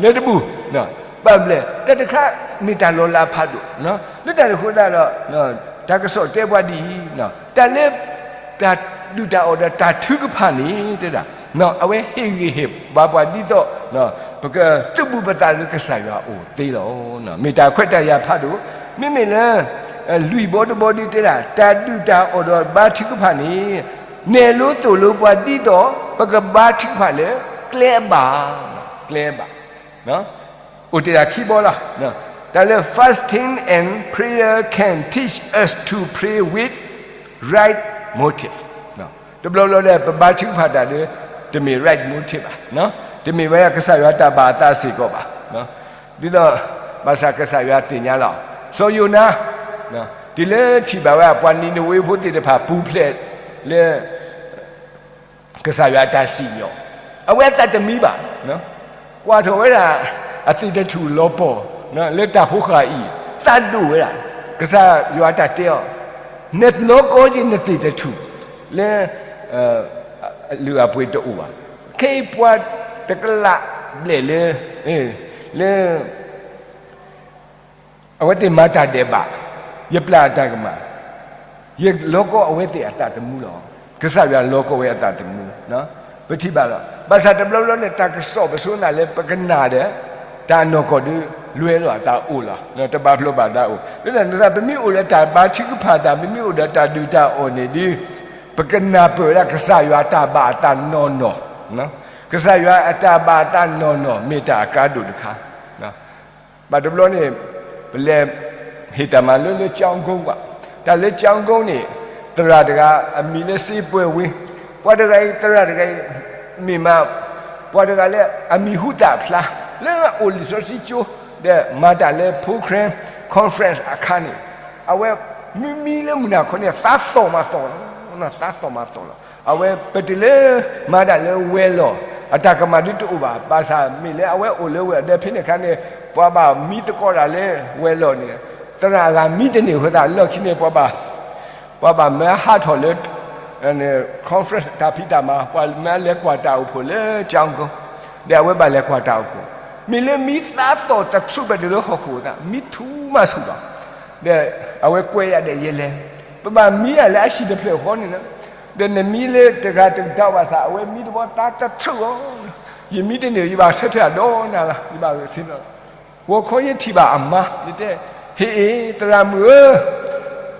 လဲၤတဘူၣ်, ဘၣ်မနုၤလဲၣ်, တၢ်တခါမ့ၢ်တၢ်လီၤလးဖးဒိၣ်, လၢတၢ်န့ၣ်အဃိသတးဒီး တၢ်ကစီၣ်တဲပှၤဒ်အံၤ, တၢ်လၢ တၢ်ဒုၣ်တၢ်အီၣ်ဒီးတၢ်ထုကဖၣ်န့ၣ် တဲဒၣ်, အဝဲဟ့ၣ်ဂံၢ်ဟ့ၣ်ဘါပှၤဒ်သိး ပကသုးဘူးပသးလၢကစၢ်ယွၤအအိၣ်သ့လီၤ. မ့ၢ်တၢ်ခွဲးတၢ်ယာ်ဖးဒိၣ်, မ့မ့ၢ်လၢ လွံၢ်ဘီတဘီဒ်တဲဒၣ် တၢ်ဒုၣ်တၢ်အီၣ်ဒီးဘါထုကဖၣ်န့ၣ် နဲၣ်လိသိၣ်လိပှၤဒ်သိး ပကဘါထုကဖၣ်လၢကျဲအဘၣ်, ကျဲအဘၣ် အိၣ်တ့ၢ်ဒၣ်ခံဘီလီၤ. တၢ်လၢ fasting and prayer can teach us to pray with right motive. တဘျီဘျီဒီး ပဘါထုကဖၣ်တၢ်ဒီး တမ့ၢ် right motive ဘၣ်, တမ့ၢ်ဝဲဒၣ်ကစၢ်ယွၤတၢ်ဘၣ်အသးစ့ၢ်ကီးဘၣ်. ဒ်သိး ဘၣ်ဆၣ်ကစၢ်ယွၤသ့ၣ်ညါလီၤ. စီၤယိၤနါ တုၤလၢထံၣ်ဘၣ်ဝဲဒၣ် ပှၤနံၤနဝ့ဖိသ့ၣ်တဖၣ်ပူၤဖျဲးလၢ ကစၢ်ယွၤအတၢ်စံၣ်ညီၣ်, အဝဲအသးတမံဘၣ်, ကွၢ်ထီၣ်ဝဲဒၣ် အသ့ၣ်တထူၣ်လီၤပှီၢ် လၢတၢ်ဖိဃာ်အံၤ သးဒိၣ်ဝဲဒၣ်, ကစၢ်ယွၤအတၢ်တဲအီၤ, နလီၤကီက့ၤနသ့ၣ်တထူၣ် လၢ လုၢ်အပှ့ၤတအိၣ်ဘၣ်. ခဲအံၤပှၤတကလးဘျဲၣ်လၢ လၢ အဝဲသ့ၣ်မၤတၢ်ဒဲးဘး, ယပျၢ်အတၢ်ကမၣ်, ယလီၤကီအဝဲသ့ၣ်အသးသမူလီၤ. ကစၢ်ယွၤလီၤကီဝဲအသးသမူ, ပထံၣ်ဘၣ်လီၤ. ဘၣ်ဆၣ်တဘျီဘျီန့ၣ် တၢ်ကစီၣ်ပဆိသးလၢပကနၣ်ဒီး တၢ်နီၢ်ကီၢ်ဒုးလွဲလိာ်အသးအိၣ်လီၤ. တဘၣ်ဖျိဘၣ်သးအိၣ်, လၢတၢ်န့ၣ် ပမ့ၢ်အိၣ်ဒီးတၢ်ဘါထုကဖၣ်သး, ပမ့ၢ်အိၣ်ဒီးတၢ်ဒုၣ်တၢ်အီၣ်န့ၣ်ဒုး ပကနၢ်ပၢၢ်ဝဲဒၣ်ကစၢ်ယွၤအတၢ်ဘၣ်အသးနီၢ်နီၢ်, ကစၢ်ယွၤအတၢ်ဘၣ်အသးနီၢ်နီၢ် မ့ၢ်တၢ်အကါဒိၣ်တခါ ဘၣ်တဘျီန့ၣ် ပလဲၤဟ့ၣ်တၢ်မၤလိလၢ ကၠီကီး ဘၣ်, တၢ်လၢ ကၠီကီး န့ၣ် သရၣ်တဂၤ အမံၤလၢ စ့ပှဲၤဝ့, ပှၤတဂၤအံၤ သရၣ်တဂၤအံၤ မ့ၢ်မး ပှၤတဂၤလၢအမံၤဟူသၣ်ဖျါ လၢအအိၣ်လံာ်စီဆှံကၠိ ဒီးမၤတၢ်လၢ program conference အခါန့ၣ် အဝဲမံမံလၢမုၢ်နၤခီန့ၣ် သးသီၣ်မးသီၣ်လီၤ, သးသီၣ်မးသီၣ်လီၤ. အဝဲပတုၤလၢမၤတၢ်လၢဝဲၤလီၢ် အတၢ်ကမၣ်ဒုးတအိၣ်ဘၣ်. ဘၣ်ဆၣ်မ့ၢ်လၢအဝဲအိၣ်လၢဝဲၤဒီး ဖဲန့ၣ်အခါန့ၣ် ပှၤဘၣ်မံသကိးတၢ်လၢဝဲၤလီၢ်န့ၣ် သရၣ်အဂၤမံတန့ၢ်အဃိသတး လီၢ်ခံန့ၣ် ပှၤဘၣ် ပှၤဘၣ်မၢဟးထီၣ်လၢ conference တၢ်ဖံးတၢ်မၤ ပှၤမၢလဲၤကွၢ်တၢ်အိၣ်ဖှိၣ်လၢ ကၠီကီး ဒီးအဝဲဘၣ်လဲၤကွၢ်တၢ်အိၣ်ဖှိၣ် မ့ၢ်လၢမံသးသီၣ်တဆူၣ် ပတုၤလၢဟီၣ်ခိၣ်သး မံထူၣ်မးဆူၣ်လီၤ. ဒီးအဝဲကွဲးယၤဒီး ယလဲၤ ပဘၣ်မံယၤလၢအဟံၣ်တဖျၢၣ်ဃီန့ၣ်လီၤ. ဒီးနမံလၢတဂၤတကတီၢ်ဘၣ်ဆၣ် အဝဲမံတဘျီသးတဆူၣ်လီၤ. ယမံတန့ၢ် ယဘၣ်ဆၢထၢၣ်အဒိၣ်နၤလီၤ ယဘၣ်ဂဲၤဆ့လီၤ. ဂီၤခီယထံၣ်ဘၣ်အမါ ယတဲ ဟ့ၣ်အ့ၣ် သရၣ်မုၣ်ဧၢ,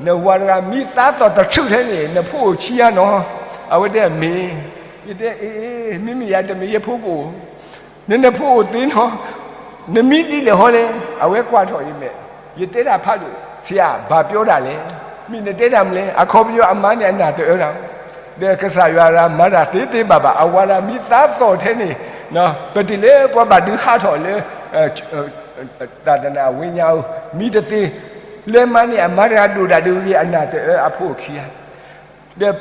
နဝၤတဂၤမံသးသီၣ်တဆူၣ်ထဲန့ၣ် နဖိအိၣ်ဆံးယါနီၤ. အဝဲတဲမ့ၢ်, ယတဲအ့ၣ် မ့မ့ၢ်ယၤတမ့ၢ် ယဖိကအိၣ် နနဖိအိၣ်သ့နီၤ, နမံဒ်လဲၣ်ဟီလဲၣ်. အဝဲကွၢ်ထီၣ်အံၤမဲာ်, ယတဲတၢ်ဖးဒိၣ် ဆရာ ဘာပြောတာလဲ, မ့ၢ်နတဲတၢ်မနုၤလဲၣ်. အခီပညီအမါန့ၣ် အနၢ်တအၢတၢ်, ဒီးကစၢ်ယွၤရၤမၤတၢ်သ့သ့ဘၣ်ဘၣ် အဝၤရၤမံသးသီၣ်ထဲန့ၣ် ပတုၤလၢပှၤဘၣ်ဒုးဟးထီၣ်လၢ သာသနာဝိညာဉ်ဧိၤ မံတသ့, လဲၤမၤန့ၢ်အမါတဂၤဒိၣ်တၢ်ဒုးဂ့ၤ အနၢ်တအၢအဖိအခံဂၤ, ဒီး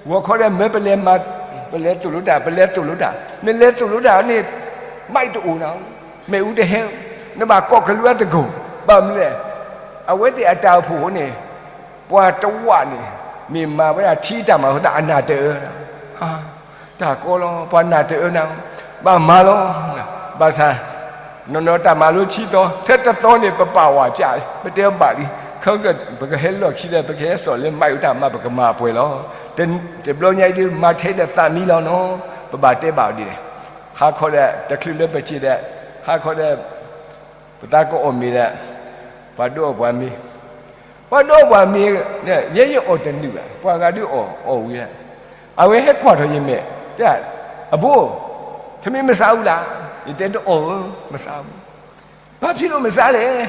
ဂီၤခီဒီးမၢပလဲၤမၤ, ပလဲၤသိၣ်လိတၢ်, ပလဲၤသိၣ်လိတၢ်, နလဲၤသိၣ်လိတၢ်န့ၣ် ဘၣ်တအိၣ်နၤ, မ့ၣ်အူတဟဲ, နဘၣ်ကိးကလုၢ်အသကိး, ဘၣ်မနုၤလဲၣ်, အဝဲသ့ၣ်အတၢ်အိၣ်ဖှိၣ်န့ၣ် ပှၤတဝာ်န့ၣ် မ့ၢ်မၤဝဲဒၣ်ထံတၢ်မၤအဃိသတး အနၢ်တအၢ, တၢ်ကီလီၤ ပှၤနၢ်တအၢနၤ, ဘၣ်မၤလီၤ, ဘၣ်ဆၣ် နီၢ်နီၢ်တၢ်မၤလိခံသီ ထဲတသီန့ၣ် ပပာ်ဝဲကၢ်, ပတဲဘၣ်လံ, ခဲက ပကဟဲလီၢ်ခံဒီး ပကဟဲစိာ်လၢမၤအူတၢ်မၤ ပကမၤအပှဲၤလီၤ. တဘျီညါအံၤဒုး မၤထဲဒီးသးမံလီၤနီၤ, ပဘၣ်တဲဘၣ်အီၤဒ်လဲၣ်. ဟါခီဒီး တချုးလၢပစံးဒီး ဟါခီဒီး ပသးကအီၣ်မ့ၤဒီး ပှၤဒိးအီၣ်ပှၤမ့ၤ, ပှၤဒိးအီၣ်ပှၤမ့ၤ, ယဲယအီၣ်တနုာ်ဘၣ်, ပှၤဂၤဒုးအီၣ်အီၣ်ဝံၤ, အဝဲဟဲကွၢ်ထီၣ်ယမဲာ်, တဲ, အဘိ, ထမ့ၢ်မစးအူလၢ်, ယတဲတအီၣ်ဧၢ, မစးအူ, ဘၣ်ဖဲလိာ်မစးလဲၣ်,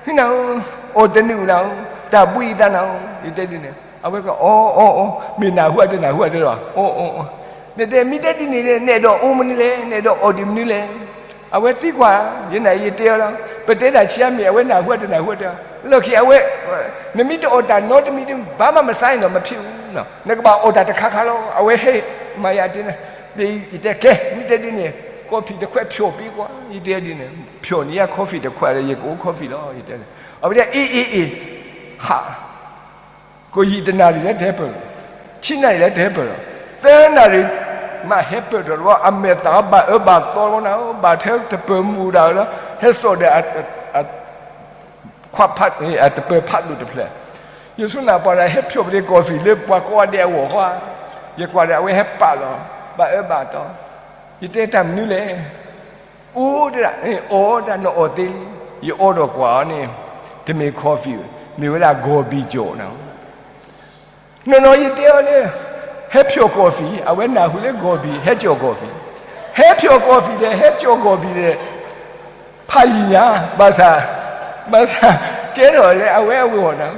ဟ့ၣ်နၤဧၢ, အီၣ်တနုာ်နၤဧၢ, တၢ်ဘှံးအသးနၤဧၢ, ယတဲဒ်န့ၣ် အဝဲကအီၣ်အီၣ်အီၣ်, မ့ၢ်နၢ်ဟူအတနၢ်ဟူအတလီၤ, အီၣ်အီၣ်အီၣ်, နတဲမ့ၢ်တဲဒ်န့ၣ်လဲၣ်, နအဲၣ်ဒိးအီမနုၤလဲၣ်, နအဲၣ်ဒိးအီၣ်ဒ်မနုၤလဲၣ်, အဝဲသံကွၢ်, ယနာ်ယတဲအီၤလီၤ, ပတဲတၢ်ဆံးအါမ့ၢ် အဝဲနၢ်ဟူအတနၢ်ဟူအတ, လီၢ်ခံအဝဲ, နမ့ၢ်တအီၣ်တၢ်နီတမံၤ ဘၣ်မၤမစးအံၤနီၤ မဖံးအူ, နကဘၣ်အီၣ်တၢ်တခါခါလီၤ, အဝဲဟဲမၤယၤတဲနၤ, ယတဲကဲ မ့ၢ်တဲဒ်န့ၣ်, coffee တခွဲးဖျီၣ်ပ့ၤကွၢ်, ယတဲဒ်န့ၣ်, ဖျီၣ်န့ၢ်ယၤ coffee တခွဲးဒီး ယကအိၣ် coffee လီၤ, ယတဲ, အဝဲဒၣ်အ့ၣ်အ့ၣ်အ့ၣ်, ဟး ကိၣ်ယံာ်တနၣ်ရံၣ်လၢတဟဲပၢၢ်, ဆံနၣ်ရံၣ်လၢတဟဲပၢၢ်လီၤ, သၢနၣ်ရံၣ်, မ့ၢ်ဟဲပၢၢ်ထီၣ်လၢၤဘၣ် အမဲာ်သၣ်ဘၣ်အၢဘၣ်သီလီၤနၤ, ဘၣ်ထဲတပၢၤမူၤဒၣ်လၢ, ဟဲစိာ်ဒီး ခွးဖး, တပၢၤဖးဒိၣ်တဖျၢၣ်, ယဆိနၢ်ပှၢ်ဒီး ဟဲဖျီၣ်ပသ့ coffee လၢပှၤကိးဂၤဒဲးအဂီၢ်ဃီ, ယကွၢ်ဒီး အဝဲဟဲပာ်လီၤ, ဘၣ်အၢဘၣ်သီ, ယတဲတၢ်မနုၤလဲၣ်, အိၣ်တဒၣ်, အီၣ်တၢ်နအီၣ်သ့လံ, ယအီၣ်ဒီးကွၢ်အီၤန့ၣ်, တမ့ၢ် coffee, မ့ၢ်ဝဲဒၣ် ဂီၤဘံၣ်ကၠီၣ်နၤ နီၢ်နီၢ်ယတဲအီၤလၢ ဟဲဖျီၣ် coffee, အဝဲနၢ်ဟူလၢ ဂီၤဘံၣ် ဟဲကၠီၣ် coffee, ဟဲဖျီၣ် coffee ဒီး ဟဲကၠီၣ် ဂီၤဘံၣ်ဒီး ဖးယံာ်ညါ, ဘၣ်ဆၣ်, ဘၣ်ဆၣ်, ကဲထီၣ်လၢအဝဲအဂီၢ်နၤ,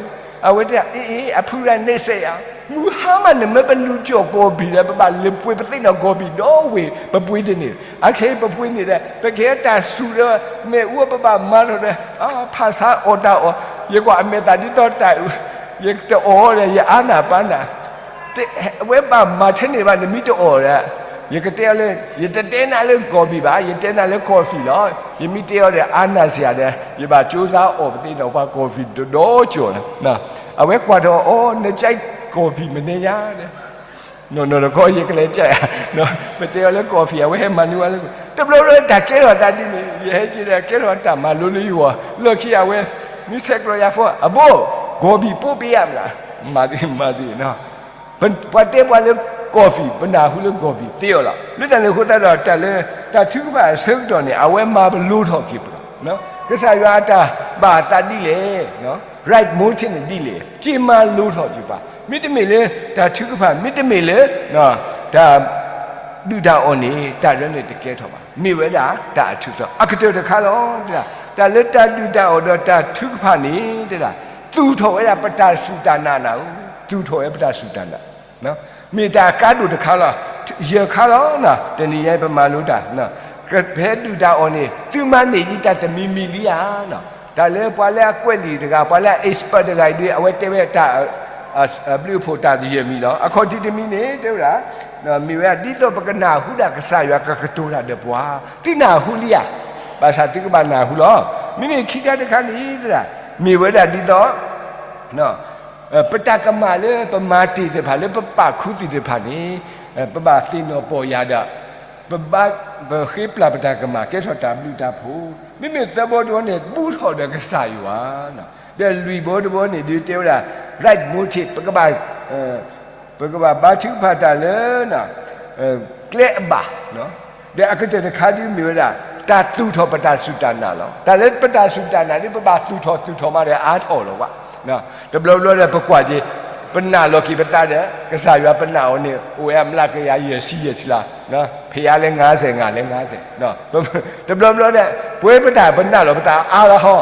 အဝဲတဲ အ့ၣ်အ့ၣ် အဖုရၤန့ၣ်စဲးယၤ, မုၢ်ဟါမးနမ့ၢ်ပလူၤကၠီၣ် ဂီၤဘံၣ်ဒီး ပဘၣ်လၢပှ့ၤပသ့ၣ်နီၣ် ဂီၤဘံၣ်ဒီဝ့ၢ် ပပှ့ၤတန့ၢ်, အခဲအံၤပပှ့ၤန့ၢ်ဒီး ပကဟဲတၢ်စူၤဒီး မ့ၣ်အူပဘၣ်မၤထီၣ်ဒီး ဖးဆါအီၣ်တၢ်အီၣ်, ယကွၢ်အမဲာ်သၣ်ဒ်သိးတၢ်အုး, ယတအီၣ်ဒီး ယအါနၢ်ပၢ်နၢ်, အဝဲဘၣ်မၤထဲန့ၣ်ဘၣ် နမ့ၢ်တအီၣ်ဒီး, ယကတဲအီၤလၢ ယတတဲနၤလၢ ဂီၤဘံၣ် ဘၣ်, ယတဲနၤလၢ coffee လီၤ, ယမ့ၢ်တဲအီၤဒီး အါနၢ်စ့ၢ်ဒီး ယဘၣ်ကၠိစါအီၣ်ပသ့ၣ်နီၣ် ပှၤ coffee ဒီဒီကၠီၣ်နၤ, အဝဲကွၢ်ထီၣ်အီၤ နကၠဲး coffee မနုၤညါ နီၢ်နီၢ်တခီ ယကလဲၤကၠဲး, ပတဲအီၤလၢ coffee အဝဲဟဲမၤနုၤဝဲလၢ တဘျီဘျီတၢ်ကဲထီၣ်သးဒ်န့ၣ် ယဟဲက့ၤဒီး ကဲထီၣ်တၢ်မၤလိလၢယဂီၢ် လီၢ်ခံအဝဲ မ့ၢ်ဆဲးကျိးယၤဖိ အဘိ ဂီၤဘံၣ်ပိးပ့ၤယၤမး, မၤသ့ မၤသ့နီၤ, ပှၤတဲပှၤလၢ coffee ပနၢ်ဟူလၢ ဂီၤဘံၣ် သ့အီၤလီၤ. လၢတၢ်န့ၣ်အဃိသတးဒီး တၢ်လၢ တၢ်ထုကဖၣ်အဆၢကတီၢ်န့ၣ် အဝဲမၤပလိထီၣ်က့ၤပှၤ, ကစၢ်ယွၤအတၢ်ဘၣ်အသးဒ်လဲၣ်, right motive န့ၣ်ဒ်လဲၣ်, က့ၤမၤလိထီၣ်က့ၤပှၤ, မ့တမ့ၢ်လၢ တၢ်ထုကဖၣ် မ့တမ့ၢ်လၢ တၢ် ဒုၣ်တၢ်အီၣ်န့ၣ် တၢ်ဒၢန့ၣ်တကဲထီၣ်ဘၣ်. မ့ၢ်ဝဲဒၣ်တၢ်အထူးအစီ အကတၢၢ်တခါလီၤ. တၢ်လၢတၢ်ဒုၣ်တၢ်အီၣ်ဒီးတၢ်ထုကဖၣ်န့ၣ် တဲဒၣ် သူၣ်ထီၣ်ဝဲဒၣ်ပတၢ်စူၢ်တၢ်နာ်နၤဧၢ, သူၣ်ထီၣ်ဝဲပတၢ်စူၢ်တၢ်နာ်, မ့ၢ်တၢ်ကါဒိၣ်တခါလီၤ. ယဲၢ်ခါလီၤ. တနံၤညါပမၤလိတၢ် ဖဲဒုၣ်တၢ်အီၣ်န့ၣ် သုမၤန့ၢ်ဒ်တၢ်တမံၤမံၤလံဧါ. တၢ်လၢပှၤလၢအကွဲးလံာ်တဂၤ ပှၤလၢအ expert တဂၤအံၤဒ် အဝဲတဲဝဲတၢ် ဘျုးအဖှိၣ်တၢ်တယဲၢ်မံၤလီၤ. အခီၣ်ထံးတမံၤန့ၣ် တဲဝဲဒၣ် မ့ၢ်ဝဲဒၣ်ဒ်သိးပကနၢ်ဟူဒၣ်ကစၢ်ယွၤကကတိၤတၢ်ဒီးပှၤ, သုနၢ်ဟူလံဧါ. ဘၣ်ဆၣ်သုကဘၣ်နၢ်ဟူလီၤ. မ့မ့ၢ်ခံခါတခါန့ၣ် တဲဒၣ် မ့ၢ်ဝဲဒၣ်ဒ်သိး ပတၢ်ကမၣ်လၢပမၤတ့ၢ်သ့ၣ်တဖၣ် လၢပပာ်ခူသူၣ်သ့ၣ်တဖၣ်န့ၣ် ပဘၣ်သ့ၣ်နီၣ်ပီၢ်ယၢ်ဒီး ပဘၣ် ပဃ့ပျၢ်ပတၢ်ကမၣ် ကဲထီၣ်တၢ်ဘျုးတၢ်ဖှိၣ်, မ့မ့ၢ်သၢဘီတဘီန့ၣ် ဘူၣ်ထီၣ်ဒီးကစၢ်ယွၤ, ဒီးလွံၢ်ဘီတဘီန့ၣ် ဒုးတဲဝဲဒၣ် right motive ပကဘၣ် ပကဘၣ်ဘါထုကဖၣ်တၢ်လၢ ကျဲအဘၣ်, ဒီးအကတၢၢ်တခါဒုးမ့ၢ်ဝဲဒၣ် တၢ်သူၣ်ထီၣ်ပတၢ်စူၢ်တၢ်နာ်လီၤ. တၢ်လၢပတၢ်စူၢ်တၢ်နာ်ဒုး ပဘၣ်သူၣ်ထီၣ်သူၣ်ထီၣ်မးဒီးအါထီၣ်လီၤဘၣ်. တဘျီဘျီဒီးပကွၢ်က့ၤ ပနာ်လီၤက့ၤပသးဒီး ကစၢ်ယွၤပနာ်အီၤန့ၣ် အိၣ်ဝဲအမျးကယၤယဲၢ်ဆံယဲၢ်ဆံလီၤ. ဖဲယၤလဲၢ်ငါးဆယ် ငါလဲၢ်ငါးဆယ် တဘျီဘျီဒီး ပဝဲပတၢ်ပနာ်လီၤပသးအါလီၤ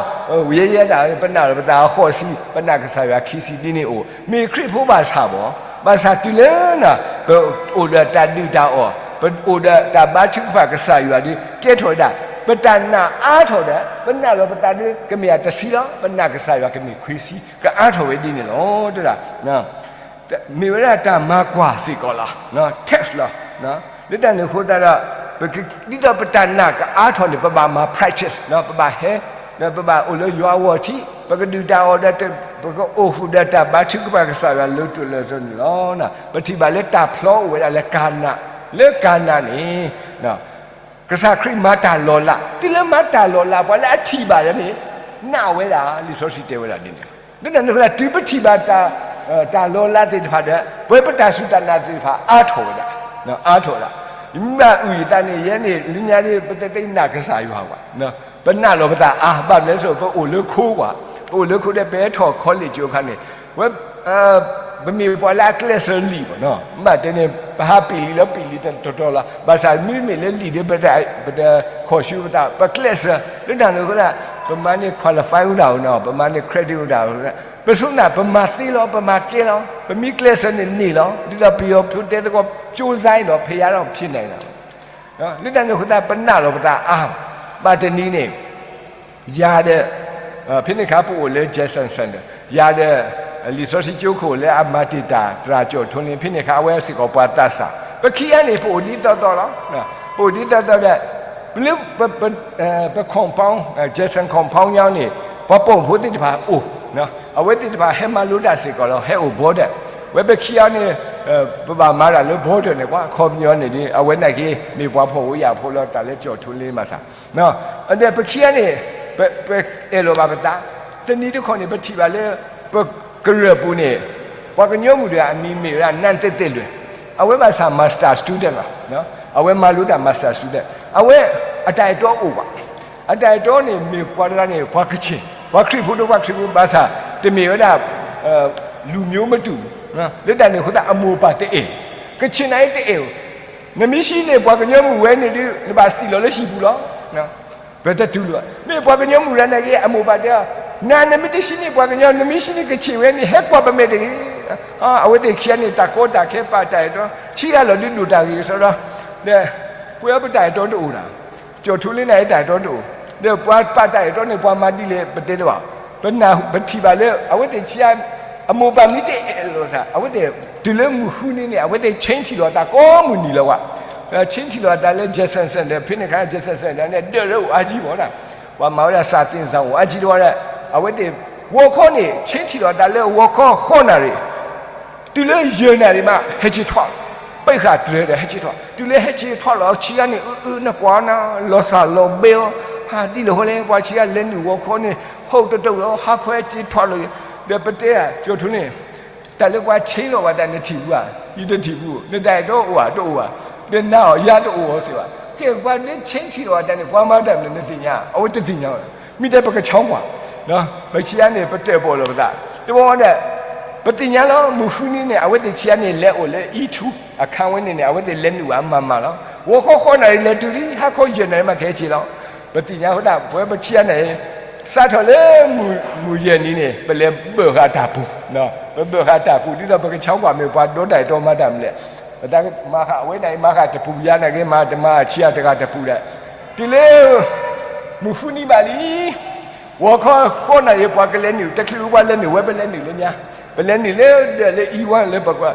ဟီ, ယဲယဲဒၣ် ပနာ်လီၤပသးအဃိးဆံ, ပနာ်ကစၢ်ယွၤခံဆံဒ်န့ၣ်အိၣ်, မ့ၢ်ခရံာ်ဖိဘၣ်ဆၣ်ဘၣ်, ဘၣ်ဆၣ်တုၤလၢ ပအိၣ်ဒီးတၢ်ဒုၣ်တၢ်အီၣ် ပအိၣ်ဒီးတၢ်ဘါထုကဖၣ်ကစၢ်ယွၤဒီး ကဲထီၣ်ဝဲဒၣ် ပတၢ်နာ်အါထီၣ်ဒီး ပနာ်လီၤပသးဒီး ကမ့ၢ်အတဆံလီၤ, ပနာ်ကစၢ်ယွၤကမ့ၢ်ခွံဆံ ကအါထီၣ်ဝဲဒ်န့ၣ်လီၤ. တဒၣ် မ့ၢ်ဝဲဒၣ်တၢ်မၤကွၢ်စ့ၢ်ကီးလီၤ, test လီၤ. လၢတၢ်န့ၣ်အဃိသတးဒီး ဒ်သိးပတၢ်နာ်ကအါထီၣ်န့ၣ် ပဘၣ်မၤ practice ပဘၣ်ဟဲ ပဘၣ်အိၣ်လၢယွၤအဂီၢ်ထံး, ပကဒုၣ်တၢ်အီၣ်ဒီး ပကအိၣ်ဃုာ်ဒီးတၢ်ဘါထုကဖၣ်ကစၢ်ယွၤလၢတိၢ်လၢစိၤန့ၣ်လီၤ. ပထံၣ်ဘၣ်လၢတၢ်ဖျီအိၣ်ဝဲဒၣ်လၢကၤနၤ, လၢကၤနၤန့ၣ် ကစၢ်ခရံာ်မၤတၢ်လီၤလး, တုၤလၢမၤတၢ်လီၤလး ပှၤလၢအထံၣ်ဘၣ်ဒီးန့ၣ် နာ်ဝဲဒၣ် လံာ်စီဆှံတဲဝဲဒၣ်ဒ်န့ၣ်. လၢတၢ်န့ၣ်အဃိသတး တုၤပထံၣ်ဘၣ်တၢ် တၢ်လီၤလးသ့ၣ်တဖၣ်ဒီး ပဝဲပတၢ်စူၢ်တၢ်နာ်သ့ၣ်တဖၣ်အါထီၣ်ဝဲဒၣ်, အါထီၣ်ဝဲဒၣ်. ယမ့ၢ်ဘၣ်အုၣ်ယသးန့ၣ် ယဲန့ၣ် လၢညါဒ် ပတသ့နာ်ကစၢ်ယွၤဘၣ်, ပနာ်လီၤပသးအါ, ဘၣ်မနုၤလဲၣ် ပအိၣ်လၢခိကွၢ်, ပအိၣ်လၢခိဒီး ပဟဲထီၣ် college အခါန့ၣ် ဝဲ ပမ့ၢ်ပှၤလၢအကျဲးစၢးလံာ်ဘၣ်နီၤ, မ့ၢ်တဲန့ၣ် ပဟးပ့ၢ်လံာ်လီၤပ့ၢ်လံာ်တတီၤလီၤ, ဘၣ်ဆၣ်မ့မ့ၢ်လၢလံာ်ဒီး ပတခီၣ်ဆူပသး ပကျဲးစၢး, လၢတၢ်န့ၣ်အဃိသတး ပမၤန့ၢ် qualify ဝဲဒၣ်နီၤ, ပမၤန့ၢ် credit ဝဲဒၣ်, ပဆိကမိၣ် ပမၤသ့လီၤ, ပမၤကဲလီၤ, ပမ့ၢ်ကျဲးစၢးန့ၣ်န့ၢ်လီၤ, ဒ်သိးပယီၤဖိတဲသကိး ကြိုးစားရင်တော့ ဘုရားတော့ ဖြစ်နိုင်တာ လၢတၢ်န့ၣ်အဃိသတး ပနာ်လီၤပသးအါ, ဘၣ်တနံၤန့ၣ် ယၤဒီး ဖဲန့ၣ်အခါ ပအိၣ်လၢ Jackson Center, ယၤဒီး လံာ်စီဆှံကၠိခိၣ်လၢအမၤတ့ၢ်တၢ် သရၣ်ကၠီၣ်ထိလ့, ဖဲန့ၣ်အခါ အဝဲစ့ၢ်ကီးပှၤသးစၢ်, ပခံဂၤန့ၣ် ပအိၣ်ဒ်သိးသိးလီၤ, ပအိၣ်ဒ်သိးသိးဒီး လၢ ပ compound, Jackson compound ညါန့ၣ် ပှၤပိာ်မုၣ်ဖိသ့ၣ်တဖၣ်အိၣ်, အဝဲသ့ၣ်တဖၣ်ဟဲမၤလိတၢ်စ့ၢ်ကီးလီၤ, ဟဲအိၣ် boarder, ဝဲပခံဂၤန့ၣ် ပဘၣ်မၤတၢ်လၢ boarder န့ၣ် ကွၢ်အခီပညီန့ၣ်ဒီး အဝဲနာ်က့ မ့ၢ်ပှၤဖှီၣ်ဖိယာ်ဖိလီၤ, တၢ်လၢကၠီၣ်ထိလ့မၤစၢ် ဒီးပခံဂၤန့ၣ် ပအဲၣ်လီၤဘၣ်ပသး, တနံၤတခီန့ၣ် ပထံၣ်ဘၣ်လၢ ပကရၢၢ်ပူၤန့ၣ် ပှၤကညီမုၣ်တဂၤအမံၤမ့ၢ်ဝဲဒၣ် နန်းသစ်သစ်လွင်, အဝဲဘၣ်ဆၣ် master student လီၤ, အဝဲမၤလိတၢ် master student, အဝဲအတၢ်အဲၣ်တီအိၣ်ဘၣ်, အတၢ်အဲၣ်တီန့ၣ်မ့ၢ်ပှၤတဂၤန့ၣ် ပှၤကချ့ၣ်, ပှၤခရံာ်ဖိဒီးပှၤခရံာ်ဖိဘၣ်ဆၣ် တမ့ၢ်ဝဲဒၣ် လူမျိုးမတူဘူး, လၢတၢ်န့ၣ်အဃိသတး အမိၢ်အပၢ်တအဲၣ်, ကချ့ၣ်န့ၣ်တအဲၣ်ဧိၤ, နမ့ၢ်ဟံးန့ၢ်ပှၤကညီမုၣ်ဝဲန့ၣ်ဒီး နဘၣ်စံၣ်လီၤလၢဟံၣ်ပူၤလီၤ, ပတတူၢ်လိာ်, မ့ၢ်ပှၤကညီမုၣ်တဂၤနာ်က့ အမိၢ်အပၢ်တဲအီၤ, နၤနမ့ၢ်တဟံးန့ၢ်ပှၤကညီ, နမ့ၢ်ဟံးန့ၢ်ကချ့ၣ်ဝဲန့ၣ် ဟဲကွၢ်ပမဲာ်တဂ့ၤ, အဝဲသ့ၣ်ခံဂၤန့ၣ် တၢ်ကီတၢ်ခဲပာ်တၢ်အဲၣ်တီ, ထံဂၤလီၤဒုးဒိၣ်တၢ်ဂ့ၤကစီဒီ, ဒီးပဝဲပတၢ်အဲၣ်တီတအိၣ်နၤ ကၠီၣ်ထူလ့နၤအတၢ်အဲၣ်တီတအိၣ်, ဒီးပှၤပာ်တၢ်အဲၣ်တီန့ၣ် ပှၤမၤဒ်လဲၣ် ပတဲတဘၣ်, ပနၢ်ပထံၣ်ဘၣ်လၢ အဝဲသ့ၣ်ခံဂၤ အမိၢ်ပၢ်မ့ၢ်တအဲၣ်လိာ်သး အဝဲသ့ၣ် တုၤလၢမုၢ်ဃုနံၤန့ၣ် အဝဲသ့ၣ် change ထံၣ်လိာ်သးကိးမုၢ်နံၤလၢၤဝဲ, change ထံၣ်လိာ်သးလၢ Jackson Center ဖဲန့ၣ်အခါ Jackson Center န့ၣ် ဒၢးလၢအိၣ်အါကံမးနီၤ, ပှၤမၤဝဲဒၣ် စာသင်ဆောင် အိၣ်အါကံတဝီဒီး အဝဲသ့ၣ် ဂီၤခီန့ၣ် change ထံၣ်လိာ်သးလၢဂီၤခီဃိးနၣ်ရံၣ် တုၤလၢယဲၢ်နၣ်ရံၣ်မး ဟဲက့ၤထီၣ်, ပ့ၢ်ဃာ်တြဲၤဒီးဟဲက့ၤထီၣ်, တုၤလၢဟဲက့ၤထီၣ်လီၤ ဆံးဂၤန့ၣ် အၢ အၢ နကွၢ်အီၤနၤ လီၤစၢ်လီၤဘဲအီၤ, ဟးဒ်လဲၣ်ဃိလဲၣ် ပှၤဆံးဂၤလဲၤနုာ်ဂီၤခီန့ၣ် ဟီၣ်တတိၢ်လီၤ ဟးခွဲက့ၤထီၣ်လီၤ, ဒီးပတဲ ကၠီၣ်ထူန့ၣ် တၢ်လၢပှၤ change လိာ်ဘၣ်တၢ်နထံၣ်ဘူးဧါ, ယတထံၣ်ဘူး, နတၢ်အဲၣ်တီအိၣ်ဧါ တအိၣ်ဘၣ်, ဒီးနၤအီၤယၤတအိၣ်အီၤစ့ၢ်ဘၣ်, ကဲပှၤလၢ change ထံၣ်လိာ်ဘၣ်တၢ်န့ၣ် ပှၤမၤတၢ်မနုၤနသ့ၣ်ညါ, အဝဲတသ့ၣ်ညါဘၣ်, မ့ၢ်တဲပကဆီကွၢ် ပဆံးဂၤန့ၣ် ပတၢၣ်ပီၣ်လိာ်ပသး, တဘျီဒီး ပသ့ၣ်ညါလီၤ မုၢ်ဃုနံၤန့ၣ် အဝဲသ့ၣ်ဆံးဂၤန့ၣ် လဲၤအိၣ်လၢ E two အခန်းဝဲန့ၣ်န့ၣ် အဝဲသ့ၣ်လဲၤနုာ်ဘၣ်မၤမၤလီၤ, ဂီၤခီဃိးနၣ်ရံၣ်လဲၤတုၤလံ ဟါခီယဲၢ်နၣ်ရံၣ်မးကဟဲက့ၤလီၤ, ပသ့ၣ်ညါအဃိသတး ပဝဲပဆံးဂၤန့ၣ် စးထီၣ်လၢ မုၢ်ယဲၢ်နံၤန့ၣ် ပလဲၤဘၢၣ်ဃာ်တၢ်ပူၤ, ပဘၢၣ်ဃာ်တၢ်ပူၤ ဒ်သိးပကဆီကွၢ်မ့ၢ်ပှၤဒီတၢ်အဲၣ်တီမၤတၢ်မနုၤလဲၣ်, ပတၢ်မၤဃာ်အဝဲန့ၣ် မၤဃာ်တပူၤ ယၤနာ်က့မၤတမၤဆံးဂၤတဂၤတပူၤဒီး, တုၤလၢ မုၢ်ဃုနံၤဘၣ်လံ ဂီၤခီဃိးနၣ်ရံၣ် ပှၤကလဲၤနုာ် တချုးပှၤလဲၤနုာ်ဝဲ ပလဲၤနုာ်လၢညါ, ပလဲၤနုာ်လၢဒၢးလၢ E one လၢပ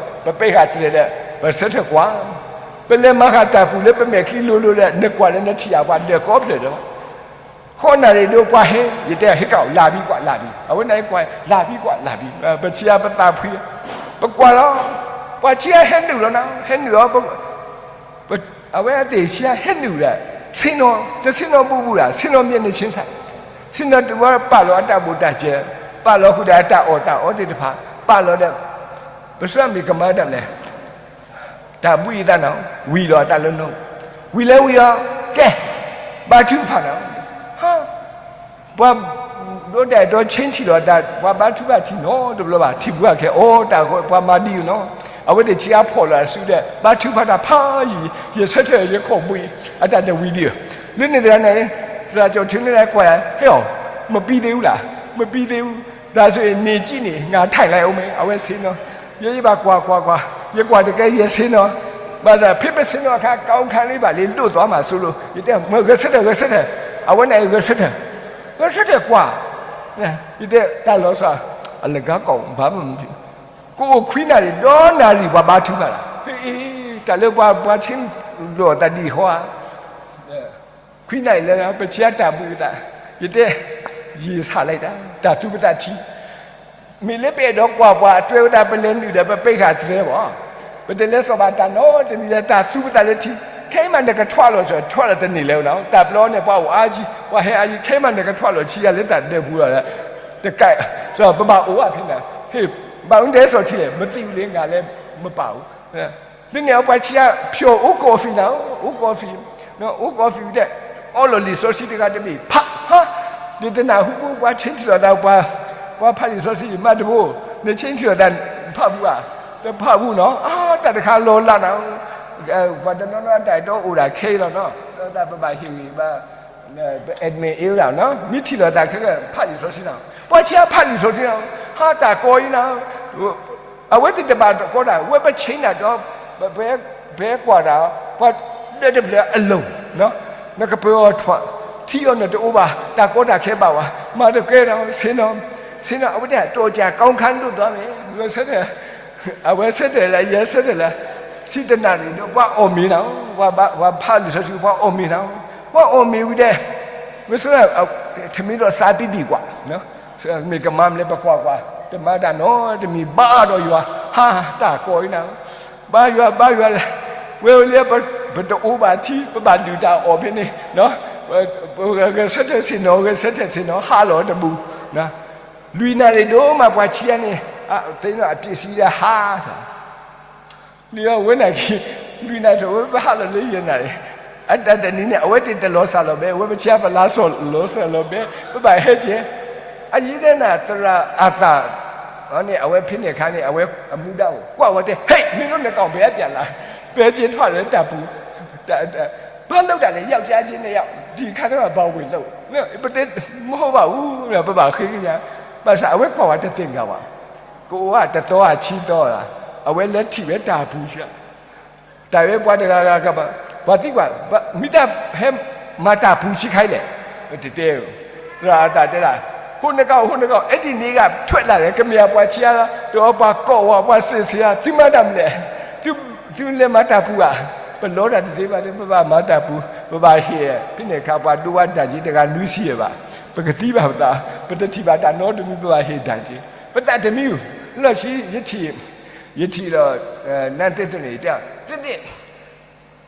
ပပဲဃာ်တြဲၤဒီး ပဆၢထၢၣ်ကွၢ်, ပလဲၤမၤဃာ်တၢ်ပူၤလၢပမဲာ်ချံလိၤလိၤဒီး နကွၢ်လၢနထံၣ်ဧါ ပှၤဒၢးကိးဖျၢၣ်ဒီး ဃိးနၣ်ရံၣ်ဒိပှၤဟဲ, ယတဲဟဲကၣ် လၢ်ဘံကွၢ်လၢ်ဘံ, အဝဲန့ၣ်ကွၢ် လၢ်ဘံကွၢ်လၢ်ဘံ, ပဆံးပသးဖှံ, ပကွၢ်လီၤ, ပှၤဆံးဟဲနုာ်လီၤနၤ ဟဲနုာ်အီၤ အဝဲသ့ၣ်ဆံးဟဲနုာ်ဒီး ဆ့ၣ်နီၤ တဆ့ၣ်နီၤဘူးဘူးဒၣ် ဆ့ၣ်နီၤမျဲၢ်န့ၣ်ဆ့ၣ်ဆါ, ဆ့ၣ်နီၤတဝီပာ်လီၤအတၢ်ဘိၣ်တၢ်စၢၤ, ပာ်လီၤဃုာ်ဒီးအတၢ်အီၣ်တၢ်အီသ့ၣ်တဖၣ်, ပာ်လီၤဒီး ပဆၢမ့ၢ်ကမၤတၢ်မနုၤလဲၣ် တၢ်ဘှံးအသးနီၤ ဝံၤလီၤအသးလၢနီၢ်, ဝံၤလၢဝံၤအီၤ ကဲ ဘါထုကဖၣ်နီၤ, ပှၤဒိးတၢ်အဲၣ်တီ ဆ့ထံၣ်လီၤအသး ပှၤဘါထုကဖၣ်ထံၣ်နီတဘျီဘၣ် ထံၣ်ဘူးအခဲအံၤ အိၣ်တၢ်ဃီ ပှၤမၤဒ်အံၤနီၤ, အဝဲသ့ၣ်ဆံးအါဖှီၣ်လီၤအစုဒီး ဘါထုကဖၣ်တၢ်ဖးယံာ် ယဆၢထၢၣ်ယခိၣ်ဘှံး အတၢ်တဝံၤဒံးဧၢ, လၢန့ၣ်တဂၤန့ၣ် သရၣ်ကၠီၣ်ထူန့ၣ်ကွၢ် ဟဲအီၤ မပံသ့ဘူးလၢ မပံသ့ဘူး, ဒါဆိုရင် နေကြည့်နေ ငါထိုင်လိုက်ဦးမယ် အဝဲဆ့ၣ်နီၤ, ယဲယဘၣ်ကွၢ်ကွၢ်ကွၢ် ယကွၢ်တကဲယဲဆ့ၣ်နီၤ ဘၣ်ဆၣ်ဖဲပဆ့ၣ်နီၤအခါ ကီခါလံဘၣ်လံ ဒိၣ်သွါမးဆိလိ, ယတဲ မ့ၢ်ဂဲၤဆၢထၢၣ် ဂဲၤဆၢထၢၣ်, အဝဲန့ၣ်ဂဲၤဆၢထၢၣ်, ဂဲၤဆၢထၢၣ်ကွၢ်, ယတဲတၢ်လီၤဆီ, အလကၤကီၢ်ဘၣ်မ့ၢ်, ကအိၣ်ခွံနၣ်ရံၣ် ဒီနၣ်ရံၣ်ပှၤဘါထုကဖၣ်လီၤ, တၢ်လၢပှၤ ပှၤဆ့ၣ်နီၤအသးဒ်အံၤဃီဧါ, ခွံနၣ်ရံၣ်လၢ ပဆ့ၣ်တၢ်ဘှံးအသး, ယတဲ, ယံာ်ဆၣ်လၢတၢ်, တၢ်သူပသးထံ မ့ၢ်လၢပအဲၣ်ဒိးကွၢ်ပှၤအတွဲဝဲသး ပလဲၤနုာ်ဒီးပပဲဃာ်တြဲဘၣ်, ပတလဲၤစိာ်ဘၣ်တၢ်နီတမံၤလၢတၢ်သူပသးလၢထံ, ခဲအံၤမးနကထွဲလီၤစၢၤ ထွဲလီၤတန့ၢ်လၢၤနီၤ, တၢ်ပျီန့ၣ် ပှၤအိၣ်အါကံ, ပှၤဟဲအါကံ, ခဲအံၤမးနကထွဲလီၤဆံးယၤလၢတၢ်ဒဲးပူၤလီၤ, တကး, ပဘၣ်အိၣ်ဘၣ်ဖဲန့ၣ်, ဟ့ၣ်, ဘၣ်မနုၤတဲစိာ်ထံလဲၣ် မသ့ၣ်ညါလၢမပာ်အိၣ် လၢန့ၣ်အပှၤဆံးအါဖျိအိၣ်ကီၢ်ဖံးနၤ, အိၣ်ကီၢ်ဖံး, အိၣ်ကီၢ်ဖံးဝံၤဒီး အီလီၤလံာ်စီဆှံတဂၤတဘ့ၣ် ဖး, ဟါ, ဒ်တနၢ်ဟူပှၤဆ့ၣ်ထံၣ်လိာ်သး ပှၤဖးလံာ်စီဆှံ မၤတဘိ, နဆ့ၣ်ထံၣ်လိာ်သး ဖးပူၤဧါ, တဖးပူၤနီၤ, အါ တၢ်တခါလီၤလးနၤ, ပှၤတနီၤနီၤတၢ်အဲၣ်ဒိးအိၣ်ဒၣ်ခဲအံၤလီၤနီၤ, ဒီးတၢ်ပဘၣ်ဟ့ၣ်ဂံၢ်ဘါ ပ admin အ့ၣ်ဝဲဒၣ်နီၤ, မ့ၢ်ထံၣ်လိာ်သးခဲလၢာ် ဖးလံာ်စီဆှံနီၤ, ပှၤဆံးအါဖးလံာ်စီဆှံနီၤ, ဟါ တၢ်ကီအံၤနၤ, အဝဲသ့ၣ်တဘၣ်တကီတၢ် ဝဲပဆ့ၣ်နၤဒီး ပ, ပကွၢ်တၢ်, ပှၤဒၢတဖျၢၣ်အလိၤ, နကပၢၤအီၤထွဲ, ထံအီၤနတအိၣ်ဘၣ်, တၢ်ကီတၢ်ခဲဘၣ်ဝဲ, မၤတကဲဒီး ဆ့ၣ်နီၤ, ဆ့ၣ်နီၤ အဝဲတဲ တိာ်ကၢ်ကီခါဒိၣ်သွါမ့ၢ်, ဂဲၤဆၢထၢၣ်, အဝဲဆၢထၢၣ်လၢ ယဲဆၢထၢၣ်လၢ, ဆံတနၣ်ရံၣ်ဒီး ပှၤအီၣ်မ့ၤနၤ, ပှၤဖးလံာ်စီဆှံ ပှၤအီၣ်မ့ၤနၤ, ပှၤအီၣ်မ့ၤဝံၤဒီး, မ့ၢ်ဆိ, ထမ့ၢ်ဒီးစးတံဒံၣ်ကွၢ် မ့ၢ်ကမၤမလဲၣ် ပကွၢ်ကွၢ်, တမၤတၢ်နီတမံၤဘၣ်ဒီးယွၤ, ဟါ တၢ်ကီအံၤနၤ, ဘါယွၤ ဘါယွၤလဲၣ်, ဝဲဝဲလၢ ပတအိၣ်ဘၣ်ထံ ပဘၣ်ဒုၣ်တၢ်အီၣ်ဖဲန့ၣ်, ဂဲၤဆၢထၢၣ်ဆ့ၣ်နီၤ ဂဲၤဆၢထၢၣ်ဆ့ၣ်နီၤ ဟါလီၤတဘူး, လွံၢ်နၣ်ရံၣ်ဒိၣ်မး ပှၤဆံးအါန့ၣ်, သ့ၣ်နီၣ်အပျ့ၢ်စံးဒၣ်ဟါ လံာ်အဝဲန့ၣ်, လွံၢ်နၣ်ရံၣ်ဝဲပဟးလီၤလၢယဲၢ်နၣ်ရံၣ်, အတၢ်တနံၤန့ၣ် အဝဲသ့ၣ်တလီၤစၢ်လီၤဘဲ, အဝဲပဆံးအါပလါစၢ်လီၤစၢ်လီၤဘဲ, ပဘၣ်ဟဲကဲ, အယံၤဒဲးနၤ သရၣ်အသၣ်, န့ၣ် အဝဲဖဲန့ၣ်အခါန့ၣ် အဝဲအမူဒါအိၣ် ကွၢ်ဝဲတဲ ဟဲ မ့ၢ်လီၤနကီၢ် ပဟဲပၠးလၢ်, ပဟဲကဲထွဲလၢတၢ်ပူၤ, ဘၣ်လိၣ်ဒၣ်လဲာ် ယောက်ျားချင်းနှစ်ယောက် ဒီအခါကျတော့ ဘာဝင်လို့, ပတဲ မဟုတ်ပါဘူး, ပဘၣ်ဃ့ကညး, ဘၣ်ဆၣ်အဝဲကွၢ်ဝဲတသ့ၣ်ညါဘၣ်, ကအိၣ်ဝဲတသီဧါဆံသီဧါ, အဝဲလဲၤထံၣ်ဝဲတၢ်ပူၤဆံး, တၢ်ဝဲပှၤတဂၤဂၤကဘၣ်, ပှၤသံကွၢ်, မ့ၢ်တၢ်ဟဲမၤတၢ်ပူၤဆံးခါအံၤလဲၣ်, ပတတဲ, သရၣ်အသၣ်တဲဒၣ်, ဟိးနကီၢ် ဟိးနကီၢ် အဲၣ်ဒိးန့ၢ်ဂၤထွဲလၢ်လဲၣ်, ကမ့ၢ်အပှၤဆံးအါလီၤ, ဒီးပှၤကိးဝဲ ပှၤစံးဆံးအါ, သုမၤတၢ်မနုၤလဲၣ်, သုလဲၤမၤတၢ်ပူၤဧါ, ပလီတၢ်တသ့ဘၣ်, ပဘၣ်မၤတၢ်ပူၤ, ပဘၣ်ဟ့ၣ်, ဖဲန့ၣ်အခါ ပှၤဒိဝဲဒၣ်က့ၤတဂၤနွံဆံယဲၢ်ဘၣ်, ပကသံဘၣ်ပသး, ပတထံၣ်ဘၣ်တၢ်နီတမံၤ ပဘၣ်ဟ့ၣ်ဒၣ်က့ၤ, ပသးတမံၤ, လီၢ်ခံ ယထံၣ်, ယထံၣ်လီၤ, နန်းသစ်သွင်န့ၣ် တဲ, သ့ၣ်သ့ၣ်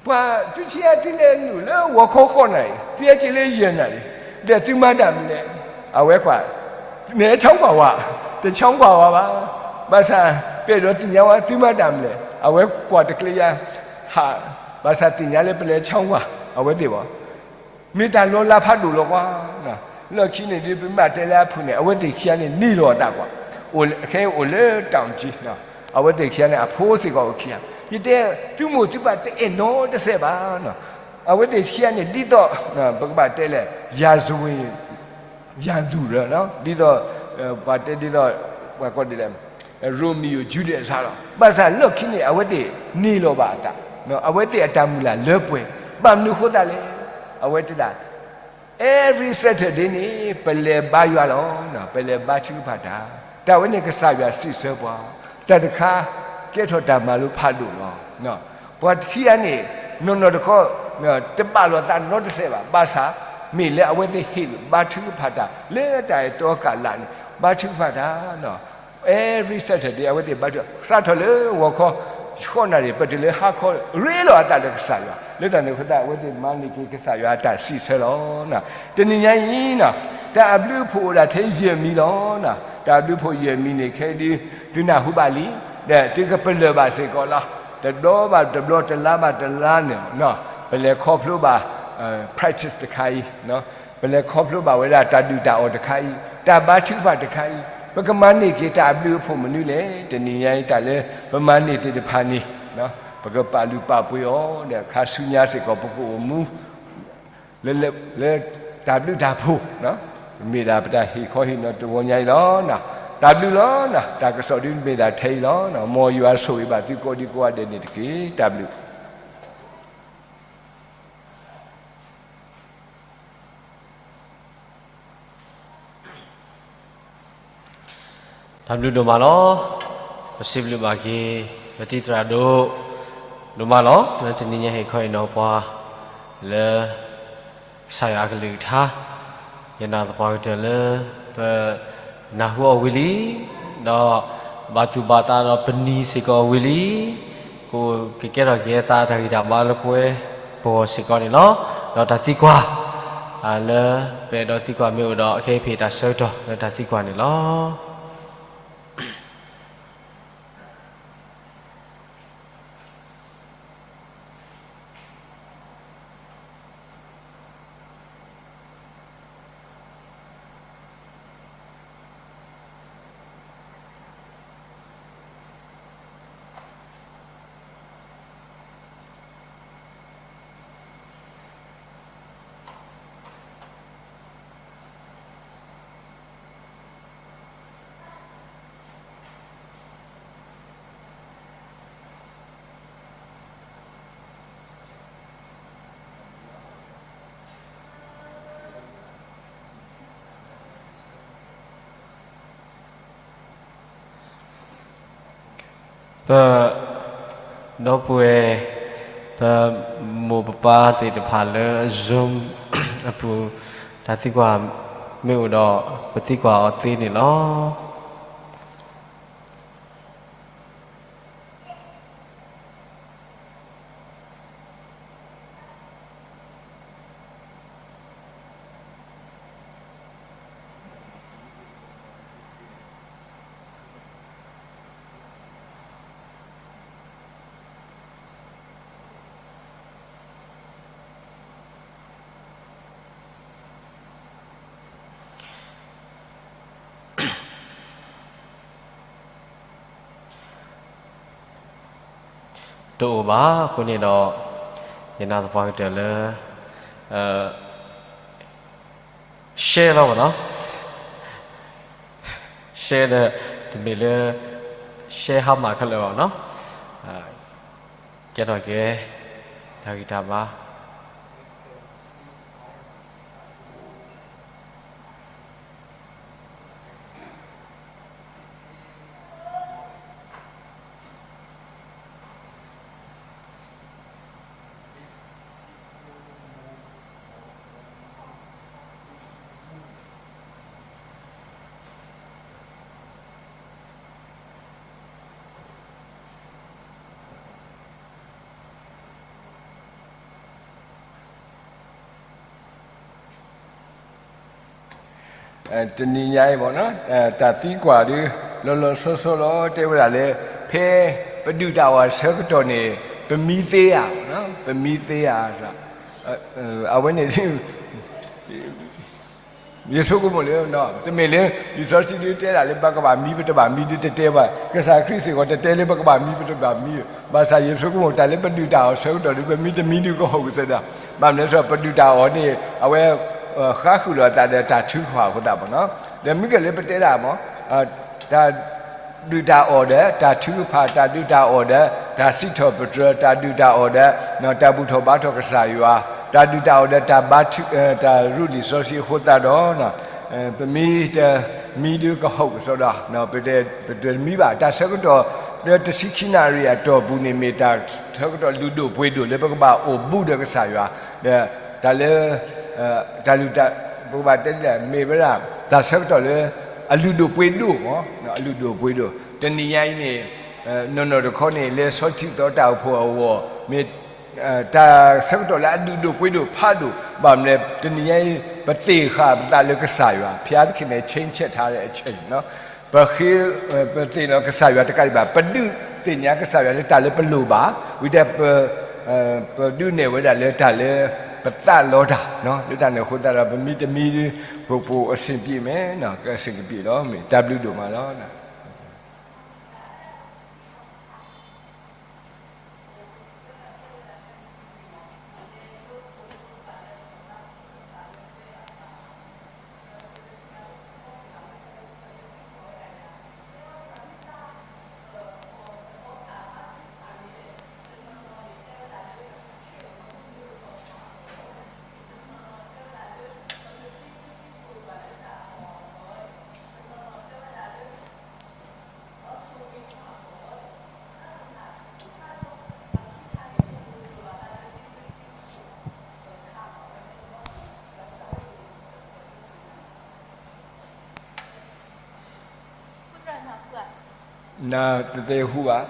ပှၤသုဆံးအါ သုလဲၤနုာ်လၢဂီၤခီဃိးနၣ်ရံၣ်, သုဟဲက့ၤလၢယဲၢ်နၣ်ရံၣ်, ဒီးသုမၤတၢ်မနုၤလဲၣ်, အဝဲကွၢ်, နဟဲဆၢကွၢ်ဝဲ, တဆၢကွၢ်ဝဲဘၣ်, ဘၣ်ဆၣ် ပအဲၣ်ဒိးသ့ၣ်ညါဝဲ သုမၤတၢ်မနုၤလဲၣ်, အဝဲကွၢ်တကျ့ယါ, ဟး, ဘၣ်ဆၣ်သ့ၣ်ညါလၢပလဲၤဆၢကွၢ်, အဝဲသ့ၣ်ဘၣ် မ့ၢ်တၢ်လီၤလးဖးဒိၣ်လီၤကွၢ်, လီၢ်ခံန့ၣ်ဒ်ပမ့ၢ်တဲလၢအဖုၣ်န့ၣ် အဝဲသ့ၣ်ခံဂၤန့ၣ် န့ၢ်လီၤအသးကွၢ်, ခဲအံၤအိၣ်လၢတၢ်အုၣ်က့, အဝဲသ့ၣ်ခံဂၤန့ၣ် အဖိစ့ၢ်ကီးအိၣ်ခံဂၤ, ယတဲ, သုမိၢ်သုပၢ်တအဲၣ်နီတစဲးဘၣ်, အဝဲသ့ၣ်ခံဂၤန့ၣ် ဒ်သိး, ပကဘၣ်တဲလဲၣ်, ရာဇဝင်, ရာဇဝင်, ဒ်သိး, ပှၤတဲဒ်သိး, ပှၤကိးဒ်လဲၣ်, Romeo Juliet စ့ၢ်လီၤ, ဘၣ်ဆၣ်လီၢ်ခံန့ၣ် အဝဲသ့ၣ်န့ၢ်လီၤဘၣ်အသး, အဝဲသ့ၣ်အတၢ်မုၢ်လၢ်လၢပှဲၤ, ဘၣ်မနုၤဃိသတးလဲၣ်, အဝဲတဲဒၣ် every Saturday န့ၣ် ပလဲၤဘါယွၤလီၤ, ပလဲၤဘါထုကဖၣ်တၢ်, တၢ်ဝဲန့ၣ်ကစၢ်ယွၤစံးဆၢပှၤ, တၢ်တခါ ကဲထီၣ်တၢ်မၤလိဖးဒိၣ်လီၤ, ပှၤခံဂၤန့ၣ်, နီၢ်နီၢ်တခီ, တဘၣ်လိာ်သးနီတစဲးဘၣ်, ဘၣ်ဆၣ်, မ့ၢ်လၢအဝဲသ့ၣ်ဟ့ၣ်ဘါထုကဖၣ်တၢ် လၢတၢ်အဲၣ်တီကလးန့ၣ်, ဘါထုကဖၣ်တၢ် every Saturday အဝဲသ့ၣ်ဘါထု, စးထီၣ်လၢဂီၤခီ, ဃိးနၣ်ရံၣ် ပတုၤလၢဟါခီ, ရ့လိာ်အသးဒီးကစၢ်ယွၤ, လၢတၢ်န့ၣ်အဃိသတး အဝဲသ့ၣ်မၤန့ၢ်က့ၤကစၢ်ယွၤအတၢ်စံးဆၢလီၤ. တနံၤညါအံၤ, တၢ်အဘျုးအဖှိၣ်အိၣ်ဒၣ်ထဲယဲၢ်မံၤလီၤ. တၢ်အဘျုးအဖှိၣ်ယဲၢ်မံၤန့ၣ် ခဲအံၤဒုး, သုနၢ်ဟူဘၣ်လံ, ဒီးသုကပလၢၢ်ဘၣ်စ့ၢ်ကီးလီၤ. တဘျီဘၣ်တဘျီ တလါဘၣ်တလါန့ၣ်, ပလဲၤခီဖျိဘၣ်, practice တခါအံၤ ပလဲၤခီဖျိဘၣ်ဝဲဒၣ်တၢ်ဒုၣ်တၢ်အီၣ်တခါအံၤ, တၢ်ဘါထုကဖၣ်တခါအံၤ, ပကမၤန့ၢ်က့ၤတၢ်အဘျုးအဖှိၣ်မနုၤလဲၣ်. တနံၤညါအံၤတၢ်လၢပမၤန့ၢ်သ့ၣ်တဖၣ်န့ၣ်, ပကပာ်လုၢ်ပာ်ပှ့ၤအီၤဒီး ခါဆူညါစ့ၢ်ကီးပကအိၣ်မူ လၢ, လၢတၢ်ဘျုးတၢ်ဖှိၣ်, မ့ၢ်ဒၣ်ပတၢ်ဟ့ၣ်ခီဟ့ၣ်နီၤတဝီညါအံၤလီၤ. တၢ်ဘျုးလီၤ. တၢ်ကစီၣ်ဒုးမ့ၢ်ဒၣ်ထဲအံၤလီၤ. မ်ယွၤဆိၣ်ဂ့ၤဘၣ်သုကိးဒံကိးဂၤဒဲးန့ၣ်တက့ၢ်. တၢ်ဘျုး တၢ်ဘျုးဒိၣ်မးလီၤ. ပစံးဘျုးဘၣ်က့ၤ ပတံၤသရၣ်ဒိၣ် ဒိၣ်မးလီၤ. လၢတနံၤညါဟ့ၣ်ခီဟ့ၣ်နီၤပှၤ လၢ ကစၢ်ယွၤအကလုၢ်ကထါ, ယနာ်သပှၢ်ကတၢၢ်လၢ ပ နၢ်ဟူအီၤဝံၤလံ, ဒီး ဘၣ်သူၣ်ဘၣ်သးဒီးပနံၤစ့ၢ်ကီးအီၤဝံၤလံ, ကအိၣ်ကကဲထီၣ်က့ၤအသးတၢ်ဂံၢ်တၢ်ဘါလၢပဝဲ ပဂီၢ်စ့ၢ်ကီးန့ၣ်လီၤ. ဒီးတၢ်သံကွၢ် လၢ ပအဲၣ်ဒိးသံကွၢ်မ့ၢ်အိၣ်ဒီး အခဲအံၤပဟ့ၣ်တၢ်ဆၢကတီၢ်လၢတၢ်သံကွၢ်န့ၣ်လီၤ. ပ ဒီပုၢ်ဝဲၢ် ပမိၢ်ပပၢ်သ့ၣ်တဖၣ်လၢ Zoom အပူၤ တၢ်သံကွၢ်မ့ၢ်အိၣ်ဒီး ပသံကွၢ်အီၤသ့န့ၣ်လီၤ. တအိၣ်ဘၣ်အဃိန့ၣ်ဒီး ယနာ်သပှၢ်ကတၢၢ်လၢ share လီၤဘၣ်နီၤ, share ဒီး တမ့ၢ်လၢ share ဟါမၢ်ခဲလၢာ်ဘၣ်နီၤ, ကဲထီၣ်က့ၤ တၢ်ဂံၢ်တၢ်ဘါ တနံၤညါအံၤဘၣ်နီၤ, တၢ်သံကွၢ်ဒီး လီၤလီၤဆီဆီလီၤ တဲဝဲဒၣ်လၢ ဖဲပဒုၣ်တၢ်အီၣ်အဆၢကတီၢ်န့ၣ် ပမံသ့ဧါ, ပမံသ့ဧါ, အဝဲန့ၣ် ယဆိကမိၣ်လၢ တမ့ၢ်လၢ လံာ်စီဆှံဒုးတဲဒၣ်လၢ ပကဘၣ်မံပတဘၣ်မံဒုးတတဲဘၣ်, ကစၢ်ခရံာ်စ့ၢ်ကီးတတဲလၢပကဘၣ်မံပတဘၣ်မံ, ဘၣ်ဆၣ်ယဆိကမိၣ် တၢ်လၢပဒုၣ်တၢ်အီၣ်ဆၢကတီၢ်ဒီး ပမံတမံဒုးကဟီၣ်ကစၢ်ဒၣ်, ဘၣ်မနုၤလဲၣ် ပဒုၣ်တၢ်အီၣ်န့ၣ် အဝဲ ဃါဃုာ်လီၤအသးဒီးတၢ်ထုကဖၣ်အဃိသတးဘၣ်နီၤ, ဒီးမ့ၢ်ကဲလၢပတဲဒၣ်မး တၢ် ဒုၣ်တၢ်အီၣ်ဒီး တၢ်ထုကဖၣ်, တၢ်ဒုၣ်တၢ်အီၣ်ဒီး တၢ်စံးထီၣ်ပတြၢၤ, တၢ်ဒုၣ်တၢ်အီၣ်ဒီး တၢ်ဘူၣ်ထီၣ်ဘါထီၣ်ကစၢ်ယွၤ, တၢ်ဒုၣ်တၢ်အီၣ်ဒီး တၢ်ဘါထု တၢ်ရူၢ်လံာ်စီဆှံအဃိသတးဒီး ပမံတမံဒုးကဟီၣ်ကစၢ်ဒၣ်, ပတမံဘၣ် တၢ်ဆၢကတီၢ်လၢတဆံခံနၣ်ရံၣ်အတီၢ်ပူၤန့ၣ် မ့ၢ်တၢ်ဆၢကတီၢ်လုၢ်ဒိၣ်ပှ့ၤဒိၣ်လၢပကဘၣ်အိၣ်ဘူးဒီးကစၢ်ယွၤ, ဒီးတၢ်လၢ တၢ်လုၢ်တၢ် ပကဘၣ်တဲဒ်လဲၣ် မ့ၢ်ဝဲဒၣ် တၢ်ဆၢကတီၢ်လၢ အလုၢ်ဒိၣ်ပှ့ၤဒိၣ်မး, အလုၢ်ဒိၣ်ပှ့ၤဒိၣ်, တနံၤညါအံၤန့ၣ် နီၢ်နီၢ်တခီန့ၣ် လၢဆီထံးသီတၢ်အိၣ်ဖှိၣ်အဂီၢ် မ့ၢ် တၢ်ဆၢကတီၢ်လၢအလုၢ်ဒိၣ်ပှ့ၤဒိၣ်ဖးဒိၣ်, ဘၣ်မနုၤလဲၣ် တနံၤညါအံၤ ပသ့ၣ်ဃာ်ပသးလၢကစၢ်ယွၤ ဘုရားသခင်နဲ့ ချိန်းချက်ထားတဲ့အချိန် ပဃ့ ပသ့ၣ်နီၣ်ကစၢ်ယွၤတကးဒံးဘၣ် ပဒုးသ့ၣ်ညါကစၢ်ယွၤလၢတၢ်လၢပလိၣ်ဘၣ်, ဝံၤဒီး ပဒုးနဲၣ်ဝဲဒၣ်လၢတၢ်လၢပသးလီတၢ်, လၢတၢ်န့ၣ်အဃိသတးဒီး ပမံတမံ ပအိၣ်အဆင်ပြေမ့ၢ် ကဆင်ကပံာ်လီၤ, မ့ၢ်တၢ်ဘျုးဒိၣ်မးလီၤ. နတသ့ဟူဘၣ်,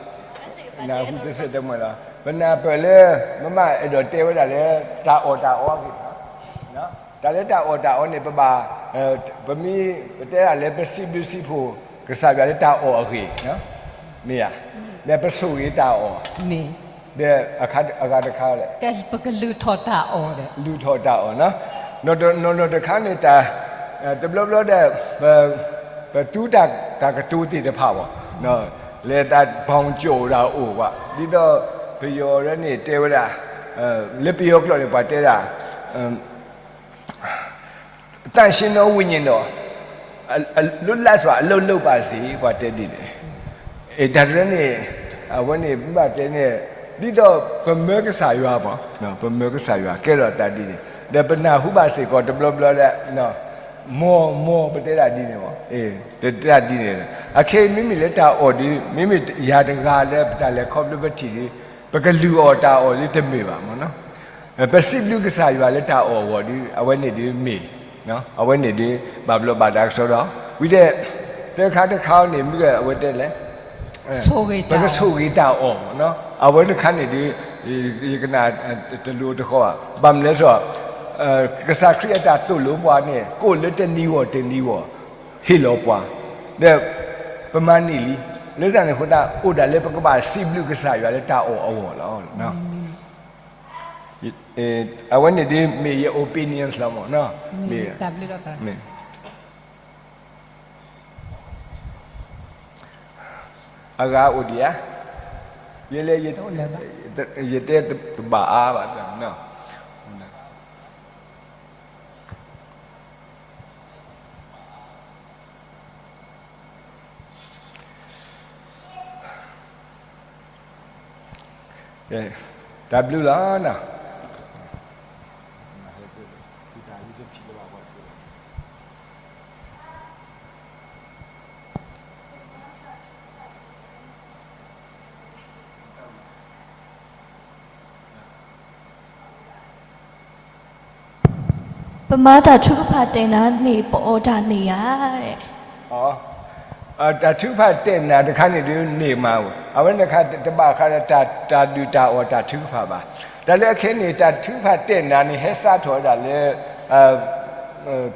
နဟူတစဲးတမှဲလီၤ. ပနၢ်ပၢၢ်လၢ မမအဲၣ်ဒိးတဲဝဲဒၣ်လၢ တၢ်အီၣ်တၢ်အီအဂ့ၢ်, တၢ်လၢတၢ်အီၣ်တၢ်အီန့ၣ် ပဘၣ်, ပမ့ၢ်ပတဲဒၣ်လၢပစံးဘျုးစံးဖှိၣ်ကစၢ်ယွၤလၢတၢ်အီၣ်အဂ့ၢ်, မ့ၢ်ဧါ, ဒီးပဆိၣ်ဂ့ၤတၢ်အီၣ်, ဒီးအဂၤတခါလဲၣ်, ပကလုၢ်ထီၣ်တၢ်အီၣ်, လုၢ်ထီၣ်တၢ်အီၣ်, နီၢ်နီၢ်တခါန့ၣ် တဘျီဘျီဒီး ပတူၢ်တၢ်ကတိၤသ့ၣ်တဖၣ်ဘၣ်, လဲၤတၢ်ပီၣ်ကၠိၣ်ဒၣ်အိၣ်ဘၣ်, ဒ်သိးပယီၤဒ်န့ၣ်တဲဝဲဒၣ်, လၢပယီၤကျိာ်န့ၣ် ပှၤတဲဒၣ် သန့်ရှင်းသောဝိညာဉ်တော် လွတ်လပ်စွာ အလုပ်လုပ်ပါစေ ပှၤတဲဒ်န့ၣ်, တၢ်တရၢန့ၣ် အဝဲန့ၣ် ဘၣ်တဲန့ၣ် ဒ်သိးပမၢကစၢ်ယွၤဘၣ်, ပမၢကစၢ်ယွၤ ကဲထီၣ်သးဒ်န့ၣ်, ဒီးပနၢ်ဟူဘၣ်စ့ၢ်ကီးတဘျီဘျီဒီး မ် မ် ပတဲဒၣ်ဒ်န့ၣ်ဘၣ်, တတဲဒၣ်ဒ်န့ၣ်, အခဲအံၤမ့မ့ၢ်လၢတၢ်အီၣ်ဒီး မ့မ့ၢ်ယၤတဂၤလၢပတၢ်လဲၤခီဖျိပထံၣ်ဒီး ပကလုၢ်အီၣ်တၢ်အီၣ်ဒီးတမ့ၢ်ဘၣ်မ့ၢ်နီၤ ပစံးဘျုးကစၢ်ယွၤလၢတၢ်အီၣ်အဂီၢ်ဒီး အဝဲန့ၣ်ဒ်မ့ၢ်, အဝဲန့ၣ်ဒ် ဘၣ်ဘျီးဘၣ်ဒါကစီဒီး ဝံၤဒီး သၢခါတခါအံၤန့ၣ် မ့ၢ်အဝဲတဲလဲၣ်, ပကဆိၣ်ဂ့ၤတၢ်အီၣ်, အဝဲတခါန့ၣ်ဒ် ယကနၣ်တလိၤတဃီဘၣ်, ဘၣ်မနုၤလဲၣ်, ကစၢ်ခရံာ်အတၢ်သိၣ်လိပှၤန့ၣ် ကိးလၢတနံၤဂီၢ်တနံၤဂီၢ် ဟ့ၣ်လီၤပှၤ, ဒီး ပမၤန့ၢ်လံ, လၢတၢ်န့ၣ်အဃိသတး အိၣ်ဒၣ်လၢပကဘၣ်စံးဘျုးကစၢ်ယွၤလၢတၢ်အီၣ်အဂီၢ်လီၤ. အဝဲန့ၣ်ဒ်မ့ၢ်ယ opinion လီၤမ့ၢ်နီၤ, မ့ၢ် အဂၤအိၣ်ဒံးဧါ, ယဲလၢ ယတဲတဘၣ်အါဘၣ်, တၢ်ဘျုးလီၤနီၤ. ပမၤတၢ်ထုကဖၣ်တဲာ်နၤန့ၣ် ပအီၣ်တၢ်န့ၢ်ဧါ. တၢ်ထုကဖၣ်တဲာ်နၤတခါန့ၣ်ဒ်န့ၢ်မး, အဝဲန့ၣ်တဘၣ်ဃးဒီးတၢ်ဒုၣ်တၢ်အီၣ်တၢ်ထုကဖၣ်ဘၣ်. တၢ်လၢအခဲအံၤန့ၣ် တၢ်ထုကဖၣ်တဲာ်နၤန့ၣ် ဟဲစးထီၣ်ဝဲဒၣ်လၢ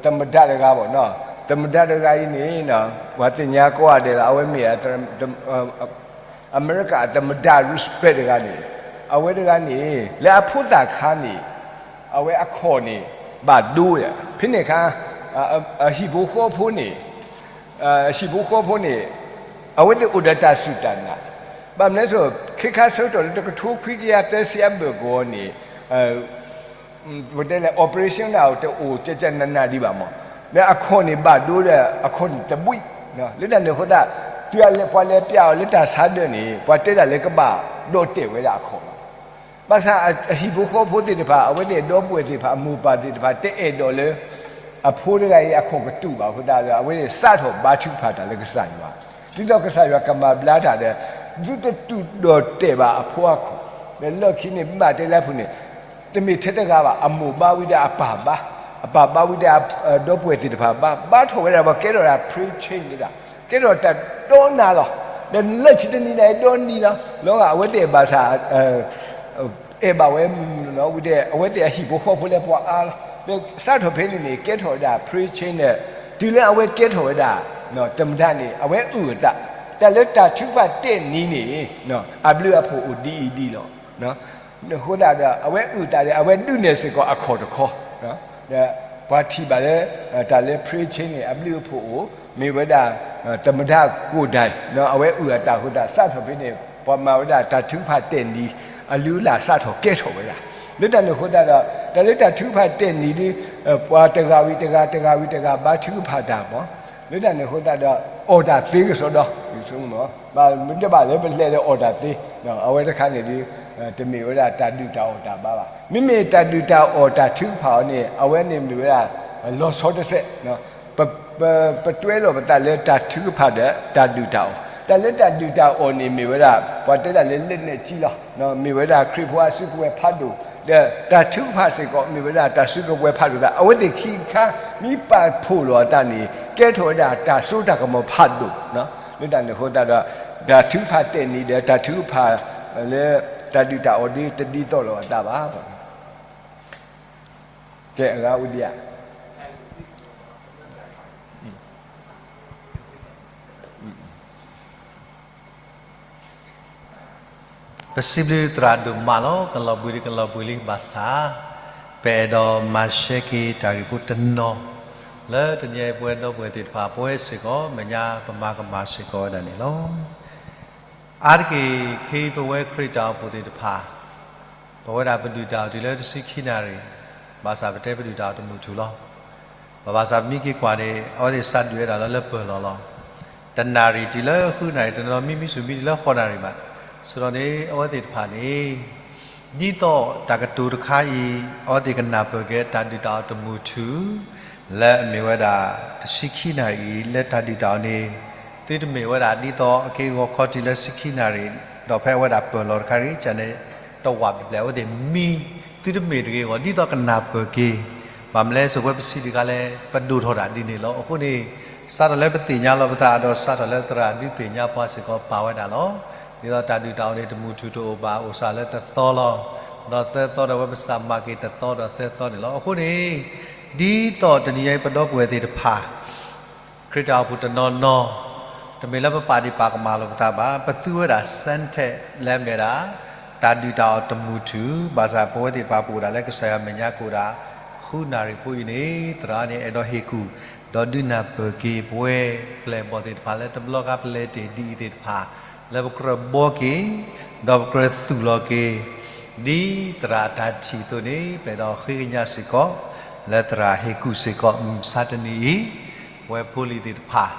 သမ္မတတဂၤဘၣ်နီၤ, သမ္မတတဂၤအံၤန့ၣ် ပှၤသ့ၣ်ညါကိးဂၤဒဲးလီၤ, အဝဲမ့ၢ် အမဲရကၤအသမ္မတ Roosevelt တဂၤန့ၣ်, အဝဲတဂၤန့ၣ် လၢအဖိသၣ်ခါန့ၣ် အဝဲအခီၣ်န့ၣ် ဘၣ်ဒိဒီး ဖဲန့ၣ်အခါ အဟံၣ်ဖိဃီဖိန့ၣ်, အဟံၣ်ဖိဃီဖိန့ၣ် အဝဲသ့ၣ်အိၣ်ဒီးတၢ်စူၢ်တၢ်နာ်, ဘၣ်မနုၤလဲၣ်, ခဲခါဆၢကတီၢ်လၢတကထိခွံကယၤသၢဆံအဘၢၣ်ကဝီၤန့ၣ် ပတဲလဲၣ် operation ဒၣ်တအိၣ်ကကနနဒံးဘၣ်မး, ဒီးအခီၣ်န့ၣ်ဘၣ်ဒိဒီး အခီၣ်န့ၣ်တဘှံး, လၢတၢ်န့ၣ်အဃိသတး တုၤပှၤလဲၤပျးအီၤလၢတၢ်ဆါဒၢးန့ၣ် ပှၤတဲဒၣ်လၢကဘၣ်ဒီၣ်တဲာ်ဝဲဒၣ်အခီၣ်လီၤ. ဘၣ်ဆၣ်အဟံၣ်ဖိဃီဖိသ့ၣ်တဖၣ် အဝဲသ့ၣ်ဒီပုၢ်ဝဲၢ်သ့ၣ်တဖၣ် အမိၢ်ပၢ်သ့ၣ်တဖၣ် တအဲၣ်ဒိးလၢ အဖိတဂၤအံၤအခီၣ်ကတူာ်ဘၣ်အဃိသတးဒီး အဝဲသ့ၣ်စးထီၣ်ဘါထုကဖၣ်တၢ်လၢကစၢ်ယွၤ, ဒ်သိးကစၢ်ယွၤကမၤဘျါတၢ်ဒီး သုတတူာ်ဒီၣ်တဲာ်ဘၣ်အဖိအခိၣ်, ဒီးလီၢ်ခံန့ၣ် ဘၣ်တဲလၢအပူၤန့ၣ် တမ့ၢ်ထဲတဂၤဘၣ်, အမိၢ်ဘါဝံၤဒီးအပၢ်ဘါ, အပၢ်ဘါဝံၤဒီး ဒီပုၢ်ဝဲၢ်သ့ၣ်တဖၣ်ဘါ, ဘါထီၣ်ဝဲဒၣ် ပှၤကဲထီၣ်ဒၣ် preaching ဒၣ်, ကဲထီၣ်တၢ်ဒီနၤလီၤ. ဒီးလၢခံတနံၤန့ၣ် ဒီနံၤလီၤ, လီၤဂာ်အဝဲသ့ၣ်ဘၣ်ဆၣ် အဲၣ်ဘၣ်ဝဲမုာ်မုာ်နီၢ်နီၢ်ဝံၤဒီး အဝဲသ့ၣ်အဟံၣ်ဖိဃီဖိလၢပှၤအါလီၤ. ဒီးစးထီၣ်ဖဲန့ၣ်န့ၣ် ကဲထီၣ်ဝဲဒၣ် preaching န့ၣ်, တုၤလၢအဝဲကဲထီၣ်ဝဲဒၣ် သမ္မတန့ၣ် အဝဲအုၣ်အသး, တၢ်လၢတၢ်ထုကဖၣ်တဲာ်နံၤန့ၣ် အဘျုးအဖှိၣ်အိၣ်ဒ်အံၤဒ်အံၤလီၤ. အဃိသတးဒီး အဝဲအုၣ်အသးဒီး အဝဲဒုးနဲၣ်စ့ၢ်ကီးအခီၣ်တခီ, ဒီးပှၤထံၣ်ဘၣ်လၢ တၢ်လၢ preaching န့ၣ် အဘျုးအဖှိၣ်အိၣ်, မ့ၢ်ဝဲဒၣ် သမ္မတကိုယ်တိုင် အဝဲအုၣ်အသးအဃိသတး စးထီၣ်ဖဲန့ၣ် ပှၤမၤဝဲဒၣ်တၢ်ထုကဖၣ်တဲာ်နံၤ အလုၢ်အလၢ်စးထီၣ်ကဲထီၣ်ဝဲဒၣ်. လၢတၢ်န့ၣ်အဃိသတးဒီး တၢ်လၢတၢ်ထုကဖၣ်တဲာ်နံၤဒီး ပှၤတဂၤဝံၤတဂၤ တဂၤဝံၤတဂၤ ဘါထုကဖၣ်တၢ်မး, လၢတၢ်န့ၣ်အဃိသတးဒီး အီၣ်တၢ်သ့ကစီဒီ, မ့တမ့ၢ်လၢပလဲၤဒီးအီၣ်တၢ်သ့, အဝဲတခါန့ၣ်ဒီး တမ့ၢ်ဝဲဒၣ်တၢ်ဒုၣ်တၢ်အီၣ်တၢ်ဘါဘၣ်. မ့မ့ၢ်တၢ်ဒုၣ်တၢ်အီၣ်တၢ်ထုကဖၣ်အီၤန့ၣ် အဝဲန့ၣ်မ့ၢ်ဝဲဒၣ် လီၤဆီတစဲး ပတွဲလီၤပသးလၢတၢ်ထုကဖၣ်ဒီးတၢ်ဒုၣ်တၢ်အီၣ်, တၢ်လၢတၢ်ဒုၣ်တၢ်အီၣ်န့ၣ်မ့ၢ်ဝဲဒၣ် ပှၤတဲဒၣ်လၢ လက်နက်ကြီး လီၤ. မ့ၢ်ဝဲဒၣ်ခရံာ်ဖိအစုကဝဲၤဖးဒိၣ်, ဒီးတၢ်ထုကဖၣ်စ့ၢ်ကီး မ့ၢ်ဝဲဒၣ်တၢ်စုကဝဲၤဖးဒိၣ်သး, အဝဲသ့ၣ်ခံခါ မ့ၢ်ပာ်ဖှိၣ်လီၤအသးန့ၣ် ကဲထီၣ်ဝဲဒၣ်တၢ်စိတၢ်ကမီၤဖးဒိၣ်လီၤ. လၢတၢ်န့ၣ်အဃိသတးဒီး တၢ်ထုကဖၣ်တဲာ်နံၤဒီး တၢ်ထုကဖၣ်လၢ တၢ်ဒုၣ်တၢ်အီၣ်ဒ်တဒ်သိးလိာ်အသးဘၣ်. တဲအဂၤအိၣ်ဒံးဧါ. ပစံးဘျုးသရၣ်ဒိၣ်မးလီၤ. ကလီၤဘှံးဒ်ကလီၤဘှံးလံဘၣ်ဆၣ်, ပအဲၣ်ဒိးမၤရှဲက့ၤတၢ်ဂ့ၢ်ဖိတနီၤ လၢတနံၤအံၤပဝဲဒီပုၢ်ဝဲၢ်သ့ၣ်တဖၣ် ပဝဲစ့ၢ်ကီး မဲာ်ညါပမၤကမၣ်စ့ၢ်ကီးဝဲဒၣ်န့ၣ်လီၤ. အါတက့ၢ် ခဲအံၤပဝဲခရံာ်တၢ်အိၣ်ဖှိၣ်သ့ၣ်တဖၣ် ပဝဲဒၣ်ပဒုၣ်တၢ်အီၣ်တုၤလၢတဆံခံနၣ်ရံၣ်, ဘၣ်ဆၣ်ပတဲပဒုၣ်တၢ်အီၣ်တမုာ်ထူၣ်လီၤ. ဘၣ်ဆၣ်ပမ့ၢ်က့ၤကွၢ်န့ၣ် အဝဲသ့ၣ်စးဒုးဝဲဒၣ်လီၤလၢပၢၢ်လီၤလီၤ. တနၣ်ရံၣ်တုၤလၢဃုနၣ်ရံၣ်, တနီၤမံမံဆူၣ်မံတုၤလၢဃိးနၣ်ရံၣ်ဘၣ်. ဆိဒီးန့ၣ် အဝဲသ့ၣ်တဖၣ်န့ၣ် ဒ်သိးတၢ်ကတိၤတခါအံၤ အဝဲသ့ၣ်ကနၢ်ပၢၢ်က့ၤတၢ်ဒုၣ်တၢ်အီၣ်တမုာ်ထူၣ် လၢအမ့ၢ်ဝဲဒၣ် တဆံခံနၣ်ရံၣ်အံၤ လၢတၢ်ဒုၣ်တၢ်အီၣ်န့ၣ် သုတမ့ၢ်ဝဲဒၣ်ဒ်သိးအက့ၤဂီၤခီတုၤလၢတဆံခံနၣ်ရံၣ်, ဒီးဖဲအဝဲဒၣ်ပၢၢ်လီၤတခါန့ၣ် ကန့ၣ် တဝၢ်ဘျဲၣ်ဘျဲၣ် အဝဲသ့ၣ်မံ, သုတမ့ၢ်တဂ့ၤအဂီၢ် ဒ်သိးကနၢ်ပၢၢ်က့ၤ. ဘၣ်မနုၤလဲၣ် ဆိပဝဲပစံးတဂၤလဲၣ် ပဒိၣ်ထီၣ်တၢ်ဒ်န့ၣ်လီၤ. အဃိန့ၣ် စးထီၣ်လၢပသ့ၣ်ညါလီၤပသးဒီး စးထီၣ်လၢသရၣ်ဒုးသ့ၣ်ညါပှၤစ့ၢ်ကီးပာ်ဝဲဒၣ်လီၤ. ဒ်သိးတၢ်ဒုၣ်တၢ်အီၣ်န့ၣ် တမုာ်ထူၣ်တအိၣ်ဘၣ် အိၣ်စးလၢတသီလီၤ. ဒီးသၢသီဒီး အဝဲပစးမၤက့ၤတသီဒီးသၢသီန့ၣ်လီၤ. အဃိန့ၣ် ဒ်သိးတနံၤအံၤပဒီပုၢ်ဝဲၢ်သ့ၣ်တဖၣ် ခရံာ်တၢ်အိၣ်ဖှိၣ်တနီၤနီၤ, တမ့ၢ်လၢပပာ်ဒံးပာ်ကမၣ်လိာ်ပသးဘၣ်, ပသူဝဲဒၣ် စဲးထဲး လၢအမ့ၢ်ဒၣ် တၢ်ဒုၣ်တၢ်အီၣ်တမုာ်ထူၣ်, ဘၣ်ဆၣ်ပဝဲသ့ၣ်တဖၣ်ပအိၣ်ဒၣ်လၢကစၢ်ယွၤမဲာ်ညါကအိၣ်ဒၣ် ဃုနၣ်ရံၣ်ဖိအံၤန့ၣ် သရၣ်န့ၣ်အဲၣ်ဒိးဟ့ၣ်ကူၣ် ဒီးဒုးနၢ်ပၢၢ်က့ၤပဝဲပျဲၢ်ဘီၣ်သ့ၣ်တဖၣ်လၢတဘျီဃီပလဲၤတ့ၢ်ဒ်အံၤသ့ၣ်တဖၣ် လၢပကြၢးဘှီက့ၤ ဒီးပကြၢးသူၣ်လီၤက့ၤ ဒ်သရၣ်တၢ်ထံၣ်အသိးန့ၣ် ပအဲၣ်ဒိးဃ့ကညးစ့ၢ်ကီး လၢသရၣ်ဟ့ၣ်ကူၣ်စ့ၢ်ကီး မုၢ်မဆါတနံၤအံၤ ပဝဲဖိလံၤသ့ၣ်တဖၣ်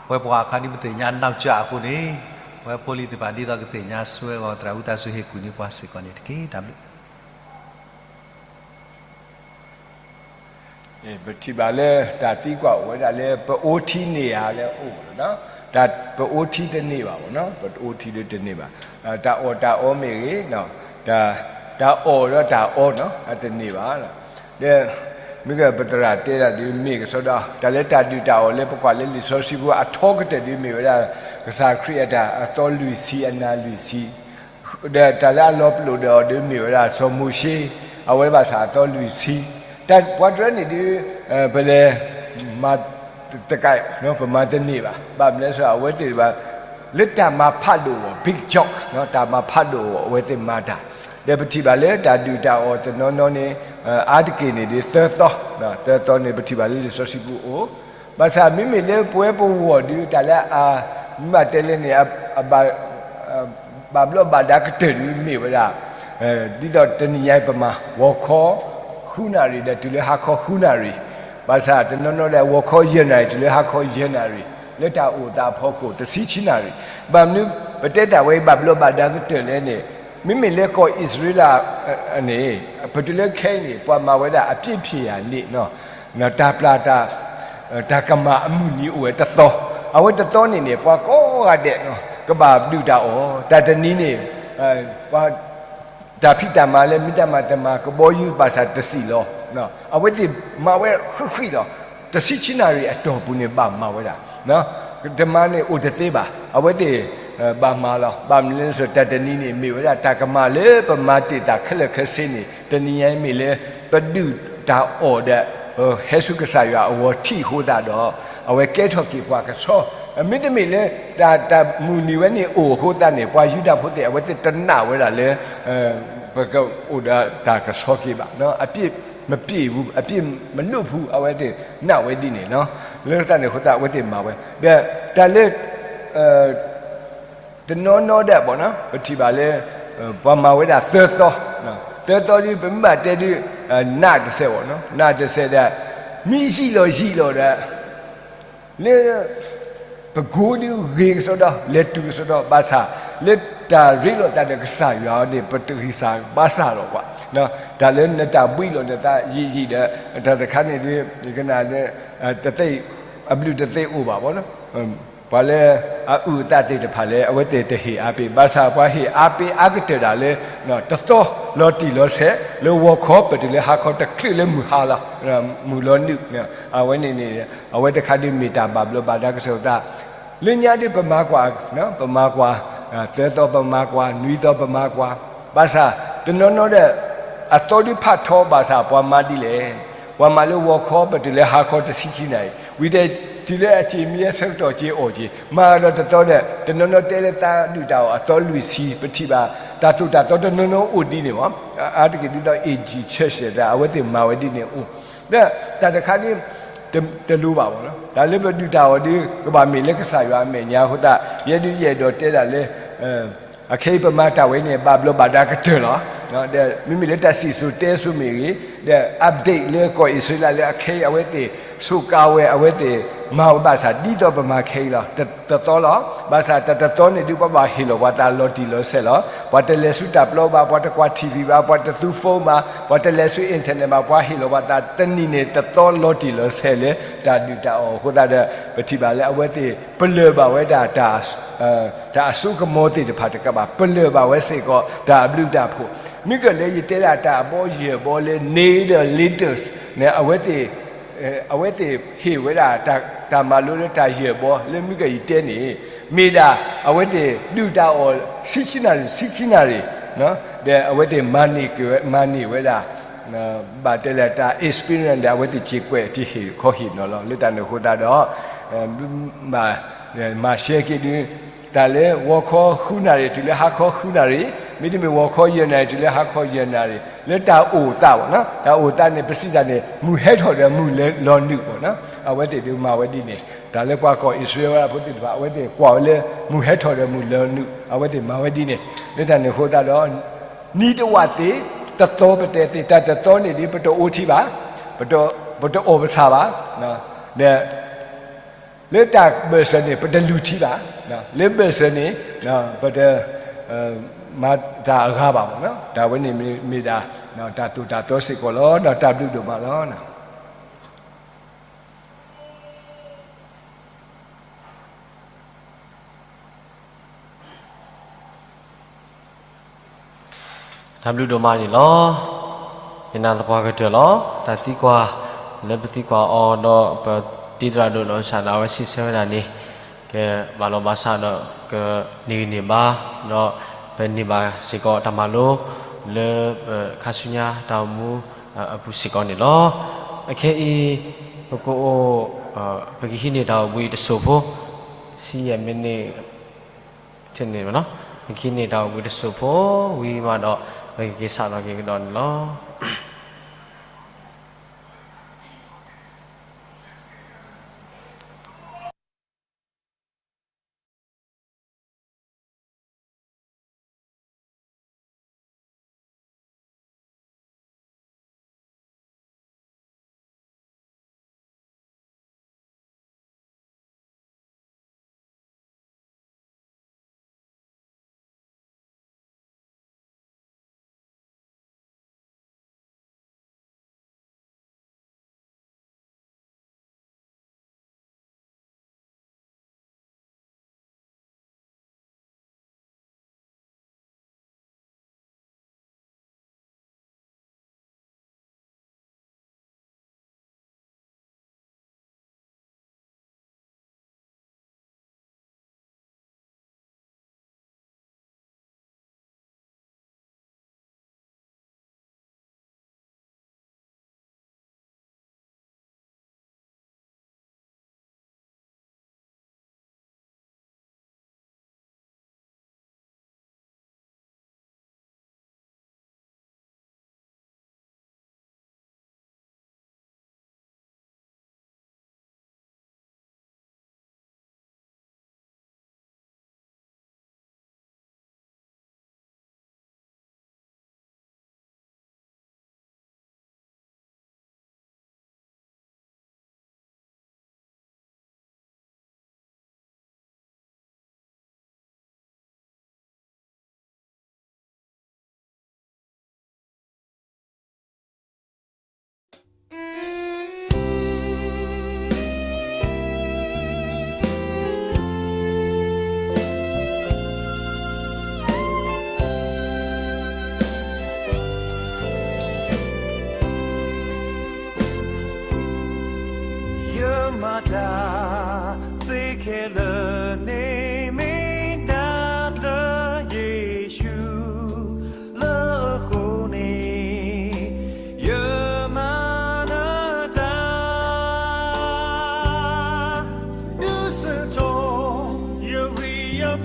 ပဝဲပှၤအခါဒ်ပသ့ၣ်ညါနီၢ်ကၠၢ်အဃိန့ၣ် ပဝဲဖိလံၤသ့ၣ်တဖၣ်ဒ်သိးကသ့ၣ်ညါဆိဝဲအဂီၢ် သရၣ်ဝံသးစူၤဟ့ၣ်ကူၣ်န့ၢ်ပှၤစ့ၢ်ကီးန့ၣ်တက့ၢ်. တၢ်ဘျုး ပထံၣ်ဘၣ်လၢတၢ်သံကွၢ်အိၣ်ဝဲဒၣ်လၢ ပအိၣ်ထံန့ၢ်ဧါလၢအိၣ်လီၤ. ပအိၣ်ထံတန့ၢ်ဘၣ်ဘၣ်နီၤ, ပအိၣ်ထံဒ်တန့ၢ်ဘၣ်. တၢ်အီၣ်တၢ်အီမ့ၢ်ဂ့ၤ, တၢ်အီၣ်ဒီးတၢ်အီနီၤ အတန့ၢ်ဘၣ်. ဒီး မ့ၢ်ကပသရၣ်တဲဒၣ်ဒ်မ့ၢ်ကစီဒီး တၢ်လၢတၢ်ဒုၣ်တၢ်အီၣ်လၢပကွၢ်လၢလံာ်စီဆှံပူၤ အထီကတၢၢ်ဒ်မ့ၢ်ဝဲဒၣ် ကစၢ်ခရံာ်အတၢ်အသီလွံၢ်ဆံ အနၢ်လွံၢ်ဆံ ဒီးတၢ်လၢအလီၤပလိာ်ဒီးအီၤဒ်မ့ၢ်ဝဲဒၣ်စီၤမိၤၡ့ အဝဲဘၣ်ဆၣ်အသီလွံၢ်ဆံ, တၢ်ပှၤတရၢန့ၣ်ဒ် ပလဲၤမၤတကဲ ပမၤတန့ၢ်ဘၣ်. ဘၣ်မနုၤလဲၣ် အဝဲသ့ၣ်တဖၣ် လၢတၢ်မၤဖးဒိၣ်အီၤ big job တၢ်မၤဖးဒိၣ်အီၤ အဝဲသ့ၣ်မၤတၢ်, ဒီးပထံၣ်ဘၣ်လၢတၢ်ဒုၣ်တၢ်အီၣ်တနီၤနီၤန့ၣ် အါတက့ၢ်န့ၣ်ဒ်သၢသီ, သၢသီန့ၣ် ပထံၣ်ဘၣ်လၢလံာ်စီဆှံပူၤအိၣ် ဘၣ်ဆၣ်မ့မ့ၢ်လၢပဝဲပဂီၢ်ဒ်တၢ်လၢအ မ့ၢ်ဘၣ်တဲလဲၣ်န့ၣ် ဘၣ်ဘျီးဘၣ်ဒါကတၢၢ်ဒ်မ့ၢ်ဝဲဒၣ် ဒ်သိးတနံၤညါအံၤပမၤ ဂီၤခီ ဃုနၣ်ရံၣ်ဒီးတုၤလၢဟါခီဃုနၣ်ရံၣ်, ဘၣ်ဆၣ်တနီၤနီၤဒီး ဂီၤခီယဲၢ်နၣ်ရံၣ်တုၤလၢဟါခီယဲၢ်နၣ်ရံၣ် လၢတၢ်အိၣ်သးအဖီခိၣ် တဆံခံနၣ်ရံၣ်. ဘၣ်မနုၤ ပတဲတၢ်ဝဲအံၤဘၣ်ဘျီးဘၣ်ဒါကတၢၢ်လဲၣ်န့ၣ် မ့မ့ၢ်လၢကီၢ်အံၣ်စရ့လးန့ၣ် ပတုၤလၢခဲအံၤန့ၣ် ပှၤမၤဝဲဒၣ်အပြစ်ဖြေရာနေ့နီၤ တၢ်ပျၢ်တၢ် တၢ်ကမၣ်အမုၢ်နံၤအိၣ်ဝဲတသီ, အဝဲတသီန့ၣ်န့ၣ် ပှၤကိးဂၤဒဲး ကဘၣ်ဒုၣ်တၢ်အီၣ်, တၢ်တနံၤန့ၣ် ပှၤ တၢ်ဖံးတၢ်မၤလၢမ့ၢ်တၢ်မၤတမၤ ကဘီယူၤဘၣ်ဆၣ်တစံၣ်လီၤ. အဝဲသ့ၣ်မၤဝဲဃံးဃံးလီၤ. တဆံခံနၣ်ရံၣ်အတီၢ်ပူၤန့ၣ် ဘၣ်မၤဝဲဒၣ် တမၤန့ၣ်အိၣ်တသ့ဘၣ်. အဝဲသ့ၣ် ဘၣ်မၤလီၤ. ဘၣ်မနုၤလဲၣ် တၢ်တနံၤန့ၣ် မ့ၢ်ဝဲဒၣ်တၢ်ကမၣ်လၢပမၤတ့ၢ်တၢ်ခဲလၢာ်ခဲဆ့န့ၣ် တနံၤညါအံၤမ့ၢ်လၢ ပဒုၣ်တၢ်အီၣ်ဒီး ပဟဲဆူကစၢ်ယွၤအဂီၢ်ထံးအဃိသတးဒီး အဝဲကဲထီၣ်က့ၤပှၤကဆှီ, မ့တမ့ၢ်လၢ တၢ် တၢ်မုၢ်နံၤဝဲန့ၣ်အိၣ်အဃိသတးန့ၣ် ပှၤယူဒၤဖိသ့ၣ် အဝဲသ့ၣ်တနာ်ဝဲဒၣ်လၢ ပကအိၣ်ဒီးတၢ်ကဆှီက့ၤဘၣ်. အပြစ်မပျောက်ဘူး, အပြစ်မလွတ်ဘူး, အဝဲသ့ၣ်နာ်ဝဲဒ်န့ၣ်လီၤ. လၢတၢ်န့ၣ်အဃိသတး အဝဲသ့ၣ်မၤဝဲ ဒီးတၢ်လၢ တနီၤနီၤဒၣ် ပထံၣ်ဘၣ်လၢ ပှၤမၤဝဲဒၣ်သၢသီ, သၢသီဒ် ပမ့ၢ်ဘၣ်တဲဒ် နးတစဲးဘၣ်, နးတစဲးဒီး မ့ၢ်ယံာ်လီၤယံာ်လီၤဒီး လၢ ပကိဒ်ဂ့ၤကစီဒီ လဲၤတုၤကစီဒီ ဘၣ်ဆၣ် လၢတၢ်ရ့လိာ်သးဒီးကစၢ်ယွၤန့ၣ် ပတဂံၢ်စၢ်ဘါစၢ်လီၤပှၤ, တၢ်လၢနတၢ်ဘှံးလိာ်နသးယံာ်ယံာ်ဒီး တၢ်တခါန့ၣ်ဒ် ကနၣ်လၢ တသ့ အဘျုးတသ့အိၣ်ဘၣ်ဘၣ် ပှၤလၢအအုၣ်အသးသ့ၣ်တဖၣ်လၢ အဝဲသ့ၣ်တဟ့ၣ်အါပ့ၤ, ဘၣ်ဆၣ်ပှၤဟ့ၣ်အါပ့ၤအါကတၢၢ်ဒၣ်လၢ တသီလီၤတံၢ်လီၤဆဲး လၢဂီၤခီပတုၤလၢဟါခီတချုးလၢမုၢ်ဟါလီၤ, မုၢ်လီၤနုာ်, အဝဲန့ၣ်န့ၣ် အဝဲတခါဒ်မ့ၢ်တၢ်ဘၣ်ဘျီးဘၣ်ဒါကဆှီသး လၢညါဒ်ပမၤကွၢ်, ပမၤကွၢ်, သၢသီပမၤကွၢ်, နွံသီပမၤကွၢ်, ဘၣ်ဆၣ် တနီၤနီၤဒီး အသီဒုးဖးထီဘၣ်ဆၣ် ပှၤမၤဒ်လဲၣ်, ပှၤမၤလၢဂီၤခီ ပတုၤလၢဟါခီတဆံခံနၣ်ရံၣ်, ဝံၤဒီးတုၤလၢအစ့မံအဆၢကတီၢ် စ့အိၣ်က့ၤ မၤဒီးတသီဒီး တနီၤနီၤတဲလၢသးဒုၣ်တၢ်အီၣ်အသီလွံၢ်ဆံ ပထံၣ်ဘၣ် တၢ်သိၣ်တၢ်သီတနီၤနီၤအိၣ်ဒ်န့ၣ်မး, အါတက့ၢ်ဒ်သိး A G church တၢ် အဝဲသ့ၣ်မၤဝဲဒ်န့ၣ်အိၣ်, ဒီးတၢ်တခါဒ် တလိၤဘၣ်မး, တၢ်လၢပဒုၣ်တၢ်အီၣ်ဒ် ကဘၣ်မ့ၢ်လၢကစၢ်ယွၤအမဲာ်ညါအဃိသတး ယဲဒုးယအဲၣ်ဒိးတဲဒၣ်လၢ အခဲအံၤပမၤတၢ်ဝဲန့ၣ် ဘၣ်ဘျီးဘၣ်ဒါကတၢၢ်လီၤ. ဒီးမ့မ့ၢ်လၢတၢ်စံၣ်စိၤတဲစိၤမ့ၢ်ဂ့ၤ, ဒီး update လၢကီၢ်အံၣ်စရ့လးလၢအခဲအံၤ အဝဲသ့ၣ်ဆိးကါဝဲ အဝဲသ့ၣ်မၤဝဲဘၣ်ဆၣ် ဒ်သိးပမၤခဲအံၤလီၤ. တသီလီၤ. ဘၣ်ဆၣ်တၢ်တသီန့ၣ်ဒုး ပဘၣ်ဟ့ၣ်လီၤပှၤသးလီၤတံၢ်လီၤဆဲးလီၤ. ပှၤတလဲၤဆူတၢ်ပျီဘၣ်, ပှၤတကွၢ် T V ဘၣ်, ပှၤတသူ phone ဘၣ်, ပှၤတလဲၤဆူ internet ဘၣ်, ပှၤဟ့ၣ်လီၤပှၤသးတနံၤန့ၣ် တသီလီၤတံၢ်လီၤဆဲးလၢတၢ်ဒုၣ်တၢ်အီၣ်အဃိသတးဒီး ပထံၣ်ဘၣ်လၢအဝဲသ့ၣ်ပလၢၢ်ဘၣ်ဝဲဒၣ် တၢ်အစိကမီၤသ့ၣ်တဖၣ်တကးဘၣ် ပလၢၢ်ဘၣ်ဝဲစ့ၢ်ကီး တၢ်အဘျုးတၢ်ဖှိၣ်. မ့ၢ်ကလၢယတဲဒၣ်တၢ်အဘီယဲၢ်ဘီလၢ Nader Leaders န့ၣ် အဝဲသ့ၣ်ဟ့ၣ်ဝဲဒၣ် တၢ်မၤလိလၢတၢ်ယဲၢ်ဘီလၢမ့ၢ်ကယတဲန့ၣ် မ့ၢ်ဒၣ်အဝဲသ့ၣ်ဒုၣ်တၢ်အီၣ် ဆံခံနၣ်ရံၣ် ဆံခံနၣ်ရံၣ် ဒီးအဝဲသ့ၣ်မၤန့ၢ်က့ၤဝဲ မၤန့ၢ်ဝဲဒၣ် ဘၣ်တဲလၢတၢ် experience ဒီးအဝဲသ့ၣ်စ့ၢ်ကီး တဟ့ၣ်ခီဟ့ၣ်နီၤလီၤ လၢတၢ်န့ၣ်အဃိသတးဒီး မၤရှဲက့ၤဒုး တၢ်လၢဂီၤခီဃုနၣ်ရံၣ် တုၤလၢဟါခီဃုနၣ်ရံၣ်, မ့တမ့ၢ်ဂီၤခီယဲၢ်နၣ်ရံၣ် တုၤလၢဟါခီယဲၢ်နၣ်ရံၣ် လၢတၢ်အိၣ်သးဘၣ်နီၤ, တၢ်အိၣ်သးန့ၣ် ပစံးတၢ်န့ၣ် မုၢ်ဟဲထီၣ်ဒီးမုၢ်လီၤနုာ်ဘၣ်နီၤ, အဝဲသ့ၣ်ဒုးမၤဝဲဒ်န့ၣ်, တၢ်လၢပှၤကီၢ်အံၣ်စရ့လးဖိသ့ၣ်တဖၣ် အဝဲသ့ၣ်ကွၢ်ဝဲလၢ မုၢ်ဟဲထီၣ်ဒီးမုၢ်လီၤနုာ် အဝဲသ့ၣ်မၤဝဲဒ်န့ၣ်, လၢတၢ်န့ၣ်အဃိသတးဒီး နံၤတဝာ်သ့ၣ် တသီပတဲသ့ၣ် တၢ်တသီန့ၣ်ဒ် ပတအိၣ်ထံဘၣ်, ပတအီၣ်ပဆၣ်ဘၣ်, ဒီး လၢတၢ်ဘၢၣ်စၢၤန့ၣ် ပတလုၢ်ထံဘၣ်, လၢဘၢၣ်စၢၤန့ၣ် ပတမၤတၢ်အဂၤဘၣ်မး, တၢ်ဝဲန့ၣ်မ့ၢ်ဒၣ် တၢ်သိၣ်တၢ်သီစ့ၢ်ကီးလီၤ, ဒီးတၢ်ဘျုးဒိၣ်မးလီၤ. တၢ်ဘျုးဒိၣ်မးန့ၣ်လီၤ. ယနာ်သပှၢ်ကတၢၢ်လီၤ. တၢ်သံကွၢ်လၢပသံကွၢ်အီၤဒီး ပတံၤသရၣ်ဒိၣ်ဒီးစၢ်ဒီးအဝဲစံးဆၢဝဲဒၣ်န့ၣ် ကဘၣ်လီၤဘၣ်စးဒီးကန့ၢ်ဂံၢ်န့ၢ်ဘါ, ဒီးပန့ၢ်ဘၣ်စ့ၢ်ကီးတၢ်မၤလိ လၢပခါဆူညါတၢ်အိၣ်မူအပူၤစ့ၢ်ကီးန့ၣ်လီၤ. အခဲအံၤ ပကအိၣ် ပကဟံးန့ၢ်တၢ်အိၣ်ဘှံးတစိၢ်ဖိ ဆံယဲၢ်မံးနံး န့ၣ်, ပကဟံးန့ၢ်တၢ်အိၣ်ဘှံးတစိၢ်ဖိ ဝံၤမးဒီး ပကက့ၤစးထီၣ်က့ၤကဒီးန့ၣ်လီၤ.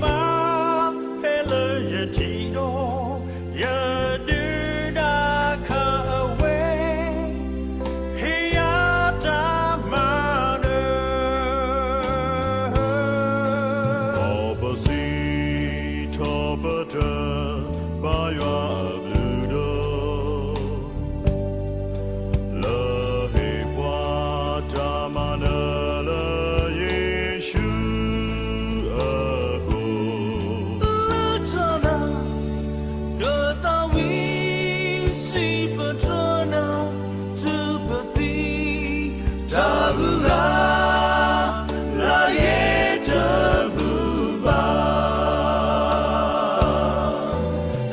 မၤဖဲလၢယထံၣ်ဒီး ယဒုးနၤခးအဝဲ ဟ့ၣ်ယၤတၢ်မၤနၢၤ ဒီးပစံးထီၣ်ပတြၢၤပၢ်ယွၤအဘျုးဒီး လၢဟ့ၣ်ပှၤတၢ်မၤနၢၤလၢယ့ၣ်ၡူးအဃိ လၢတၢ်နာ် ကသးဝံၣ်စံးပတြၢၤနၤ တုၤပသံ တၢ်အုၣ်အါ လၢယတမုာ်ဘၣ်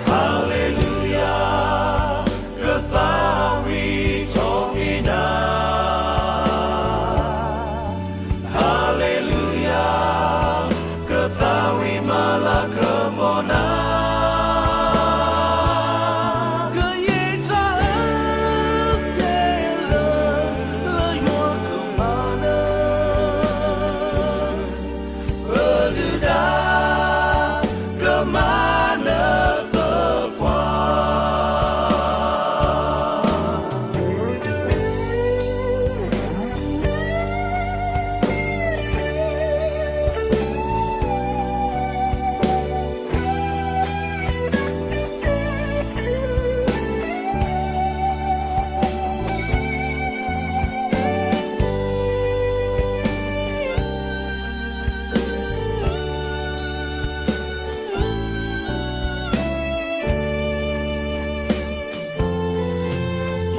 Hallelujah ကသးဝံၣ်ထီၣ်က့ၤနၤ Hallelujah ကသးဝံၣ်မၤလၤကပီၤနၤ ကယဲၢ်တၢ်အၢခဲလၢာ် လၢယွၤကမၤနၢၤ ပဒုၣ်ဒါ ကမၤနၢၤသပှၢ်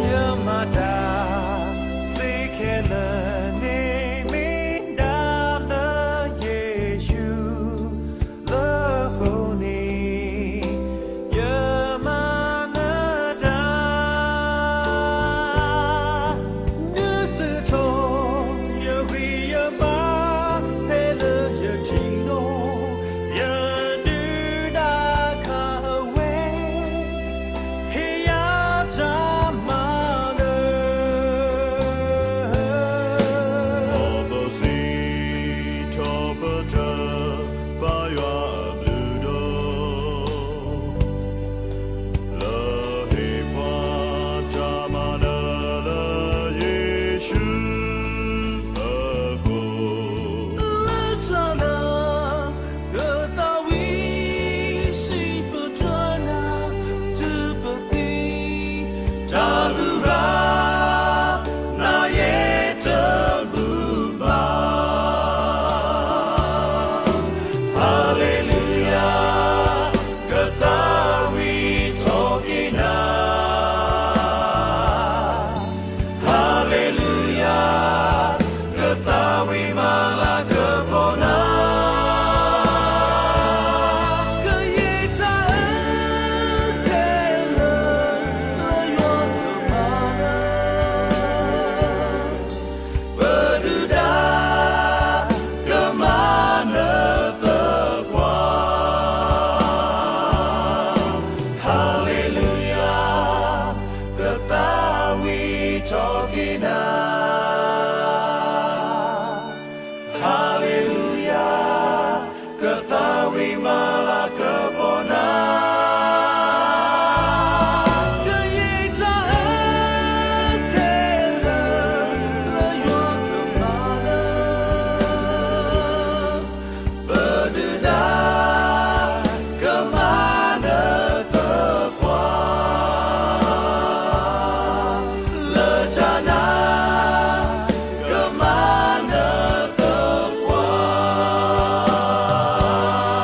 ယမၤတၢ်သ့ခဲလၢာ်န့ၣ် မ့ၢ်ဒၣ်လၢယ့ၣ်ၡူးလၢအဃိန့ၣ် ယမၤနၢၤတၢ် ဒုးဆူၣ်ထီၣ်ယဂံၢ်ယဘါ ဖဲလၢယထံၣ်ဒီး ယဒုးနၤခးအဝဲ ဟ့ၣ်ယၤတၢ်မၤနၢၤ ဒီးပစံးထီၣ်ပတြၢၤပၢ်ယွၤအဘျုးဒီး လၢဟ့ၣ်ပှၤတၢ်မၤနၢၤလၢယ့ၣ်ၡူးအဃိ လၢတၢ်နာ် ကသးဝံၣ်စံးပတြၢၤနၤ တုၤပသံ တၢ်အုၣ်အါ နၤယတမုာ်ဘၣ် Hallelujah ကသးဝံၣ်ထီၣ်က့ၤနၤ Hallelujah ကသးဝံၣ်မၤလၤကပီၤနၤ ကယဲၢ်တၢ်အၢခဲလၢာ် လၢယွၤကမၤနၢၤ ပဒုၣ်ဒါ ကမၤနၢၤသပှၢ် Hallelujah ကသးဝံၣ်ထီၣ်က့ၤနၤ Hallelujah ကသးဝံၣ်မၤလၤကပီၤနၤ ကယဲၢ်တၢ်အၢခဲလၢာ် လၢယွၤကမၤနၢၤ ပဒုၣ်ဒါ ကမၤနၢၤသပှၢ် လၢတၢ်နာ် ကမၤနၢၤသပှၢ်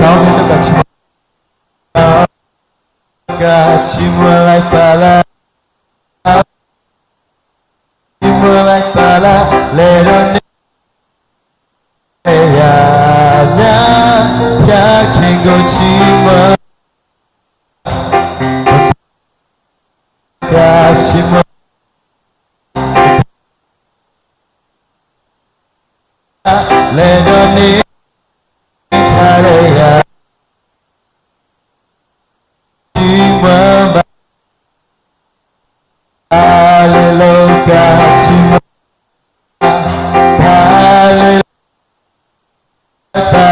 တၢ်မ့ၢ်တကဆံးမး ကဆံးမးလၢပၢ်လၢ ဆံးမးလၢပၢ်လၢ လဲၤဒီးန့ၢ် ယၤ ယၤ ယၤ ခ့ကိးဆံးမး ကဆံးမး လဲၤဒီးန့ၢ် ထါရဲယၤ ဆံးမးဘၣ် ဟါလ့လူယၤ ဆံးမး ဟါလ့လူယၤ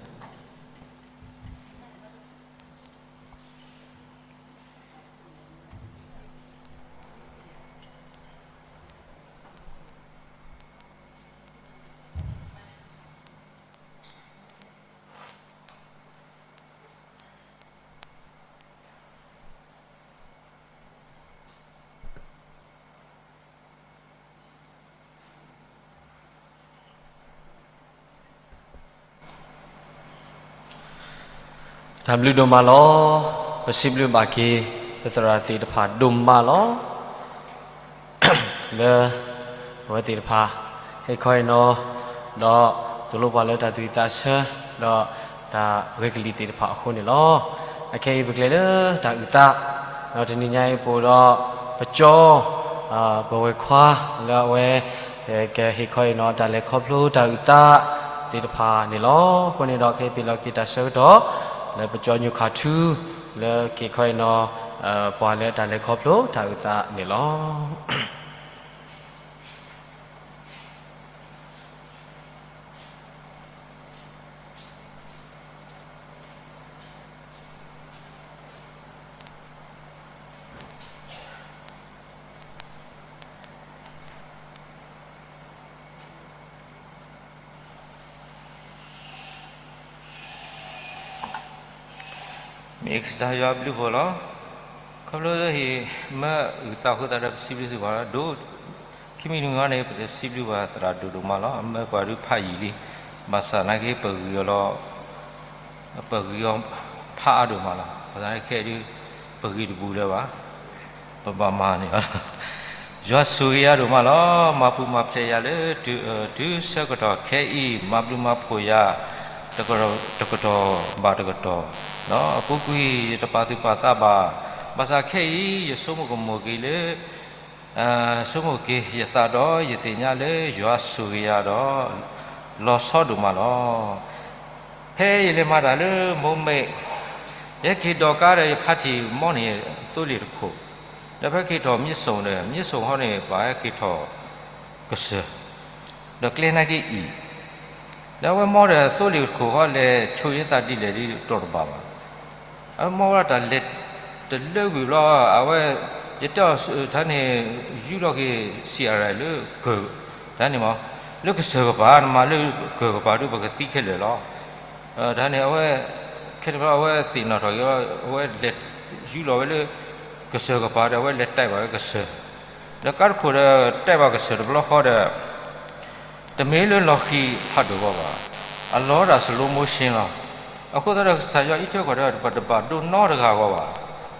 တၢ်ဘျုးဒိၣ်မးလီၤ. ပစံးဘျုးဘၣ်က့ၤ ပသရၣ်သ့ၣ်တဖၣ်ဒိၣ်မးလီၤ. လၢ အဝဲသ့ၣ်တဖၣ် ဟ့ၣ်ခီအံၤနီၤ ဒီးသိၣ်လိပှၤလၢတၢ်သူၣ်ဝံၣ်သးဆၢ ဒီးတၢ်ဂဲၤကလံၣ်သ့ၣ်တဖၣ်အဃိန့ၣ်လီၤ. အခဲအံၤပကျဲၤလၢတၢ်အုၣ်သး ဒီးတနံၤညါအံၤပအိၣ်ဒီး ပကၠီ ပဝဲၢ်ခွါ လၢအဝဲ ကဟ့ၣ်ခီအံၤနီၤ တၢ်လဲၤခီဖျိတၢ်အုၣ်သးသ့ၣ်တဖၣ်န့ၣ်လီၤ. အဃိန့ၣ်ဒီး ကဟ့ၣ်ပ့ၤလီၤက့ၤတၢ်ဆၢကတီၢ် လၢပကၠီညိၣ်ခၣ်ထူ လၢကဟ့ၣ်ခီအံၤနီၤ ပှၤလၢတၢ်လဲၤခီဖျိတၢ်အုၣ်သးန့ၣ်လီၤ. မ့ၢ်ကစၢ်ယွၤအဘျုးအဖှိၣ်လီၤ. ခီဖျိဟ့ၣ်မၢအုၣ်သးအဃိသတးဒီး ပစံးဘျုးစ့ၢ်ကီးလီၤ. ဒိၣ်ခံမံၤတမံၤန့ၣ် ပစံးဘျုးဘၣ်သရၣ်ဒိၣ်ဒိၣ်မးလီၤ. အမၢပှၤဒုးဖးယံာ်လံ, ဘၣ်ဆၣ်နာ်က့ ပဂံၢ်အီၤလီၤ. ပဂံၢ်အီၤဖးအါဒိၣ်မးလီၤ. ဘၣ်ဆၣ်နာ်က့ခဲအံၤဒုး ပဂံၢ်တဘူးလၢၤဘၣ်. ပဘၣ်မၤန့ၢ်အီၤလီၤ. ယွၤဆိၣ်ဂ့ၤယၤဒိၣ်မးလီၤ. မၤပူၤမၤဖျဲးယၤလၢ တုၤဆၢကတီၢ်ခဲအံၤ, မၤဘျုးမၤဖှိၣ်ယၤ တကတီၢ်ဘၣ်တကတီၢ်, ဒီးအပူၤကွံာ် ယတပာ်သူၣ်ပာ်သးဘၣ်. ဘၣ်ဆၣ်ခဲအံၤ ယဆိကမိၣ်က့ၤလၢ ဆိကမိၣ်က့ၤယသးဒီး ယသ့ၣ်ညါလၢယွၤဆိၣ်ဂ့ၤယၤဒီး လီၤဆီဒိၣ်မးလီၤ. ဖဲယလဲၤမၤတၢ်လၢမိၢ်မဲး, ယဟဲက့ၤဒိးကါဒီး ယဖးထံၣ်မီန့ၣ် သိလ့ၣ်တခိၣ်, ဒီးဖဲက့ၤထီၣ်မံစိၣ်ဒီး မံစိၣ်ဃီန့ၣ် ပှၤဟဲက့ၤထီၣ်ကစၢၢ်, ဒီးကျဲနာ်က့အံၤ, ဒီးအဝဲမီဒီးသိလ့ၣ်တခိၣ်ဃီလဲၤဆိၣ်ယသးဒ်လဲၣ်ဒ်တီၢ်တဘၣ်ဘၣ်. အဝဲမီဝဲဒၣ်တၢ်လဲၤတလၢကွံာ်ဘျီ, အဝဲ ယတဲအီၤတၢ်န့ၣ် ယူလီၤက့ၤ စံးအရၢၣ် လၢကၢၢ်တၢ်န့ၣ်မး, လၢကစၢၢ်ကပၤ, နမၤလၢကၢၢ်ကပၤဒီး ပကသံခဲလၢာ်လီၤ. တၢ်န့ၣ်အဝဲ ခဲန့ၣ်ဘျီ အဝဲသ့ၣ်နီၣ်ထီၣ်က့ၤ, အဝဲလဲၤယူလီၤဝဲလၢ ကစၢၢ်ကပၤဒီး အဝဲလဲၤတဲာ်ဘၣ်ဝဲကစၢၢ်, ဒီးကါတခိၣ်ဒီး တဲာ်ဘၣ်ကစၢၢ်တဘျီဃီဒီး တမ့ၢ်လၢလီၤဃံၤဖးဒိၣ်ဘၣ်ဘၣ်, အလီၤတၢ် slow motion လီၤ. အဃိသတးဒီး ကစၢ်ယွၤအံးထွဲကွၢ်ထွဲဒီး ပတဘၣ်ဒိနီတဂၤဂီၢ်ဘၣ်.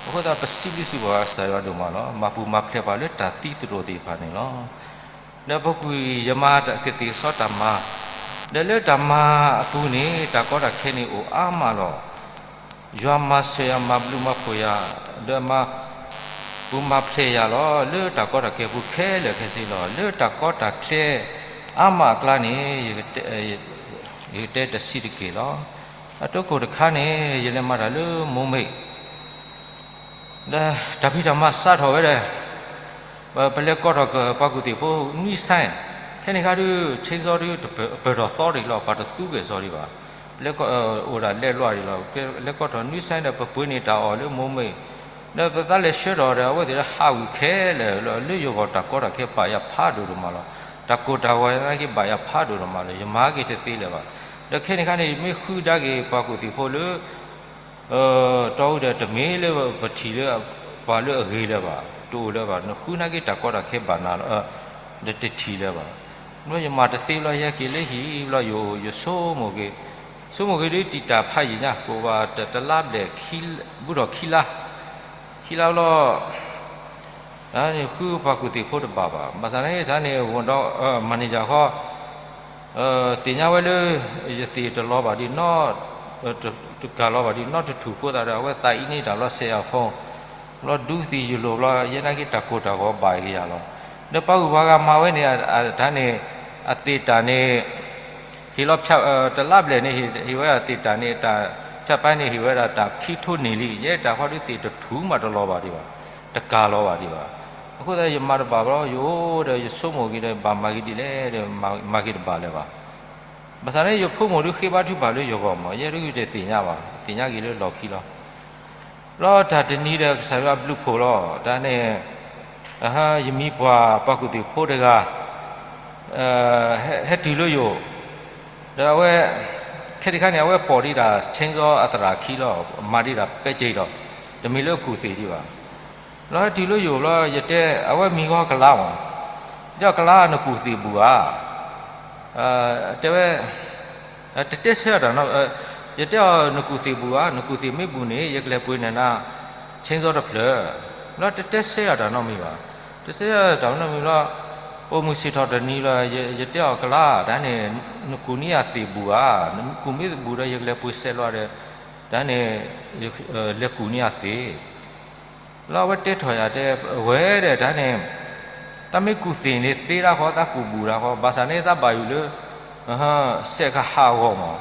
အဃိသတး ပစံးဘျုးစ့ၢ်ကီးကစၢ်ယွၤဒိၣ်မးလီၤ. မၤပူၤမၤဖျဲးပှၤလၢတၢ်သံသတြိာ်သ့ၣ်တဖၣ်န့ၣ်လီၤ. ဒီးပူၤကွံာ်ယမၤကသံၣ်ကသီတၢ်မၤ, ဒီးလၢတၢ်မၤအပူၤန့ၣ် တၢ်ကီတၢ်ခဲန့ၣ်အိၣ်အါမးလီၤ. ယွၤမၤစၢၤယၤ မၤဘျုးမၤဖှိၣ်ယၤ, ဒီးမၤပူၤမၤဖျဲးယၤလီၤ. လၢတၢ်ကီတၢ်ခဲအပူၤခဲလၢာ်ခဲဆ့လီၤ. လၢတၢ်ကီတၢ်ခဲအါမးအကျါန့ၣ် ယ ယကတဲတဆံးတက့ၢ်လီၤ. အတီခိၣ်တခါန့ၣ် ယလဲၤမၤတၢ်လၢမိၢ်မ့ၢ် ဒီးတၢ်ဖံးတၢ်မၤစးထီၣ်ဝဲဒီး ပလဲၤကိးထီၣ်ပှၤကူၣ်သ့ၣ်ဖိနွံစဲ, ခဲန့ၣ်ခါဒုး ဆ့ၣ်စီဒုး ပၢၢ်ထီၣ်သီဒံးလီၤ, ပှၤတသူကဲၣ်စီဒံးဘၣ်, ပလဲၤအိၣ်ဒၣ်လဲၤလွးဒံးလီၤ. လဲၤကိးထီၣ်နွံစဲဒီး ပပှ့ၤန့ၢ်တၢ်အီၣ်လၢမိၢ်မ့ၢ်, ဒီးပသးလဲၤဆှၢထီၣ်ဒီး အဝဲသ့ၣ်လၢဟးဝံၤခဲလၢာ်လီၤ. လၢယဂီၢ်တၢ်ကီတၢ်ခဲဘၣ်ယၤဖးဒိၣ်ဒိၣ်မးလီၤ. တၢ်ကိၢ်တၢ်ဂီၤနာ်က့ဘၣ်ယၤဖးဒိၣ်ဒိၣ်မးလီၤ. ယမၤက့ၤတသ့လၢၤဘၣ်. ဒီးခဲန့ၣ်ခါန့ၣ် ယမ့ၢ်ဃုဒၣ်က့ၤပှၤကူၣ်သ့ၣ်ဖိလၢ တီအူဒီး တမ့ၢ်လၢပထံၣ်လၢပှၤလၢအဂ့ၤလၢၤဘၣ်, တအိၣ်လၢၤဘၣ်, နဃုနာ်က့တၢ်ကီတၢ်ခဲဘၣ်နၤ ဒီးတထံၣ်လၢၤဘၣ်. ဘျီယမၤတသ့ဘျီ ယဟဲက့ၤလၢဟံၣ်ဘျီ ယအိၣ်ယဆိကမိၣ်က့ၤ, ဆိကမိၣ်က့ၤဒုးတံာ်တာ်ဖးယံာ်ညါ ကိးဘၣ်တလါဘျဲၣ် ဘူးထီၣ်ခံလါ, ခံလါဘျီ တၢ်န့ၣ်ဃုပှၤကူၣ်သ့ၣ်ဖိတဘၣ်ဘၣ်. ဘၣ်ဆၣ်န့ၣ်တၢ်န့ၣ် ဂီၢ်ဒီး manager ဃီ သ့ၣ်ညါဝဲလၢ ယသ့ၣ်တလီၤဘၣ်ဒ်နီတကးလီၤဘၣ်ဒ်နီတထူၣ်အဃိသတးဒီး အဝဲသးအံၤန့ၢ်တၢ်ဘျီ စဲးယၤဖိ ဘျီဒူသံယလိၤဘျီ ယဲနာ်က့တၢ်ကိၢ်တၢ်ဂီၤဘၣ်က့ၤယၤလီၤ. ဒီးပှၤဂုၤပှၤဂၤမၤဝဲန့ၣ် တၢ်န့ၣ် အသ့ၣ်တၢ်န့ၣ် ဟ့ၣ်လီၤ တလါဘျဲၣ်န့ၣ် ဟ့ၣ်ဝဲဒၣ်သ့ၣ်တၢ်န့ၣ် တၢ်ဖၠးပၢ်န့ၣ် ဟ့ၣ်ဝဲဒၣ်တၢ်ခံကထိန့ၢ်လံ. ယဲတၢ်ဃီဒုးသ့ၣ်တထူၣ်မးတလီၤဘၣ်ဒံးဘၣ်, တကးလီၤဘၣ်ဒံးဘၣ်. အဃိသတးယမၤတဘၣ်ဘျီ ယအိၣ်ဒီးယဆိကမိၣ်က့ၤဒီး ဘၣ်မၤက့ၤဒ်လဲၣ်ဒီး မၤက့ၤတဘၣ်လၢၤဘၣ်. ဘၣ်ဆၣ်န့ၣ် ယဖိမုၣ်ဒုးဃ့ဘါထုကဖၣ်လၢယဂီၢ်မး ယဲဒုးတသ့ၣ်ညါဘၣ်, သ့ၣ်ညါက့ၤလၢလီၢ်ခံလီၤ. ဘျီတၢ်တနံၤဒီးကစၢ်ယွၤဘျုးဖှိၣ်လီၤ. တၢ်န့ၣ် ယမံၤပှၢ်ပှၤကူၣ်သ့ၣ်ဖိတဂၤ ဟဲတုၤလၢယအိၣ်, ဒီးအဝဲ ခဲတခါန့ၣ် အဝဲပိာ်ဒံးဒၣ် chainsaw အသရၣ်ခံလီၤ, မၤဒံးဒၣ်ပဲက့ၤဒီး တမ့ၢ်လၢအကူၣ်သ့ၣ်ဒံးဘၣ်. ဘျီဟဲတုၤလၢယအိၣ်ဘျီ ယတဲ အဝဲမံၤဃီကလါမး, ယတဲအီၤ ကလါ နကူၣ်သ့ၣ်ဘူၣ်ဧါ, တဲဝဲ တတဲဆၢအီၤတၢ်နီတမံၤ, ယတဲအီၤ နကူၣ်သ့ၣ်ဘူၣ်ဧါ, နကူၣ်သ့ၣ်မ့ၢ်ဘူၣ်န့ၣ် ယကလဲၤပှ့ၤန့ၢ်နၤ chainsaw တဖျၢၣ်. ဘျီတတဲဆၢအီၤတၢ်နီတမံၤဘၣ်, တတဲဆၢအီၤတၢ်နီတမံၤဘျီ အိၣ်မုၢ်ဆ့ၣ်ထီၣ်တနံၤလီၤ, ယတဲအီၤ ကလါ တၢ်န့ၣ် နကူၣ်န့ၢ်ယၤသ့ၣ်ဘူၣ်ဧါ, နကူၣ်မ့ၢ်ဘူၣ်ဒီး ယကလဲၤပှ့ၤစဲးလီၤဒီး တၢ်န့ၣ် လဲၤကူၣ်န့ၢ်ယၤသ့ၣ် လၢအဝဲတဲထီၣ်ယၤတဲ ဝဲဒီးတၢ်န့ၣ် တၢ်မ့ၢ်ကူၣ်သ့ၣ်န့ၣ်သ့ဒၣ်ဃီ တၢ်ကူၣ်ဘူၣ်ဒၣ်ဃီ, ဘၣ်ဆၣ်န့ၣ် တၢ်ဘၣ်ယိၣ်လၢ စဲးကဟးဂီၤမး.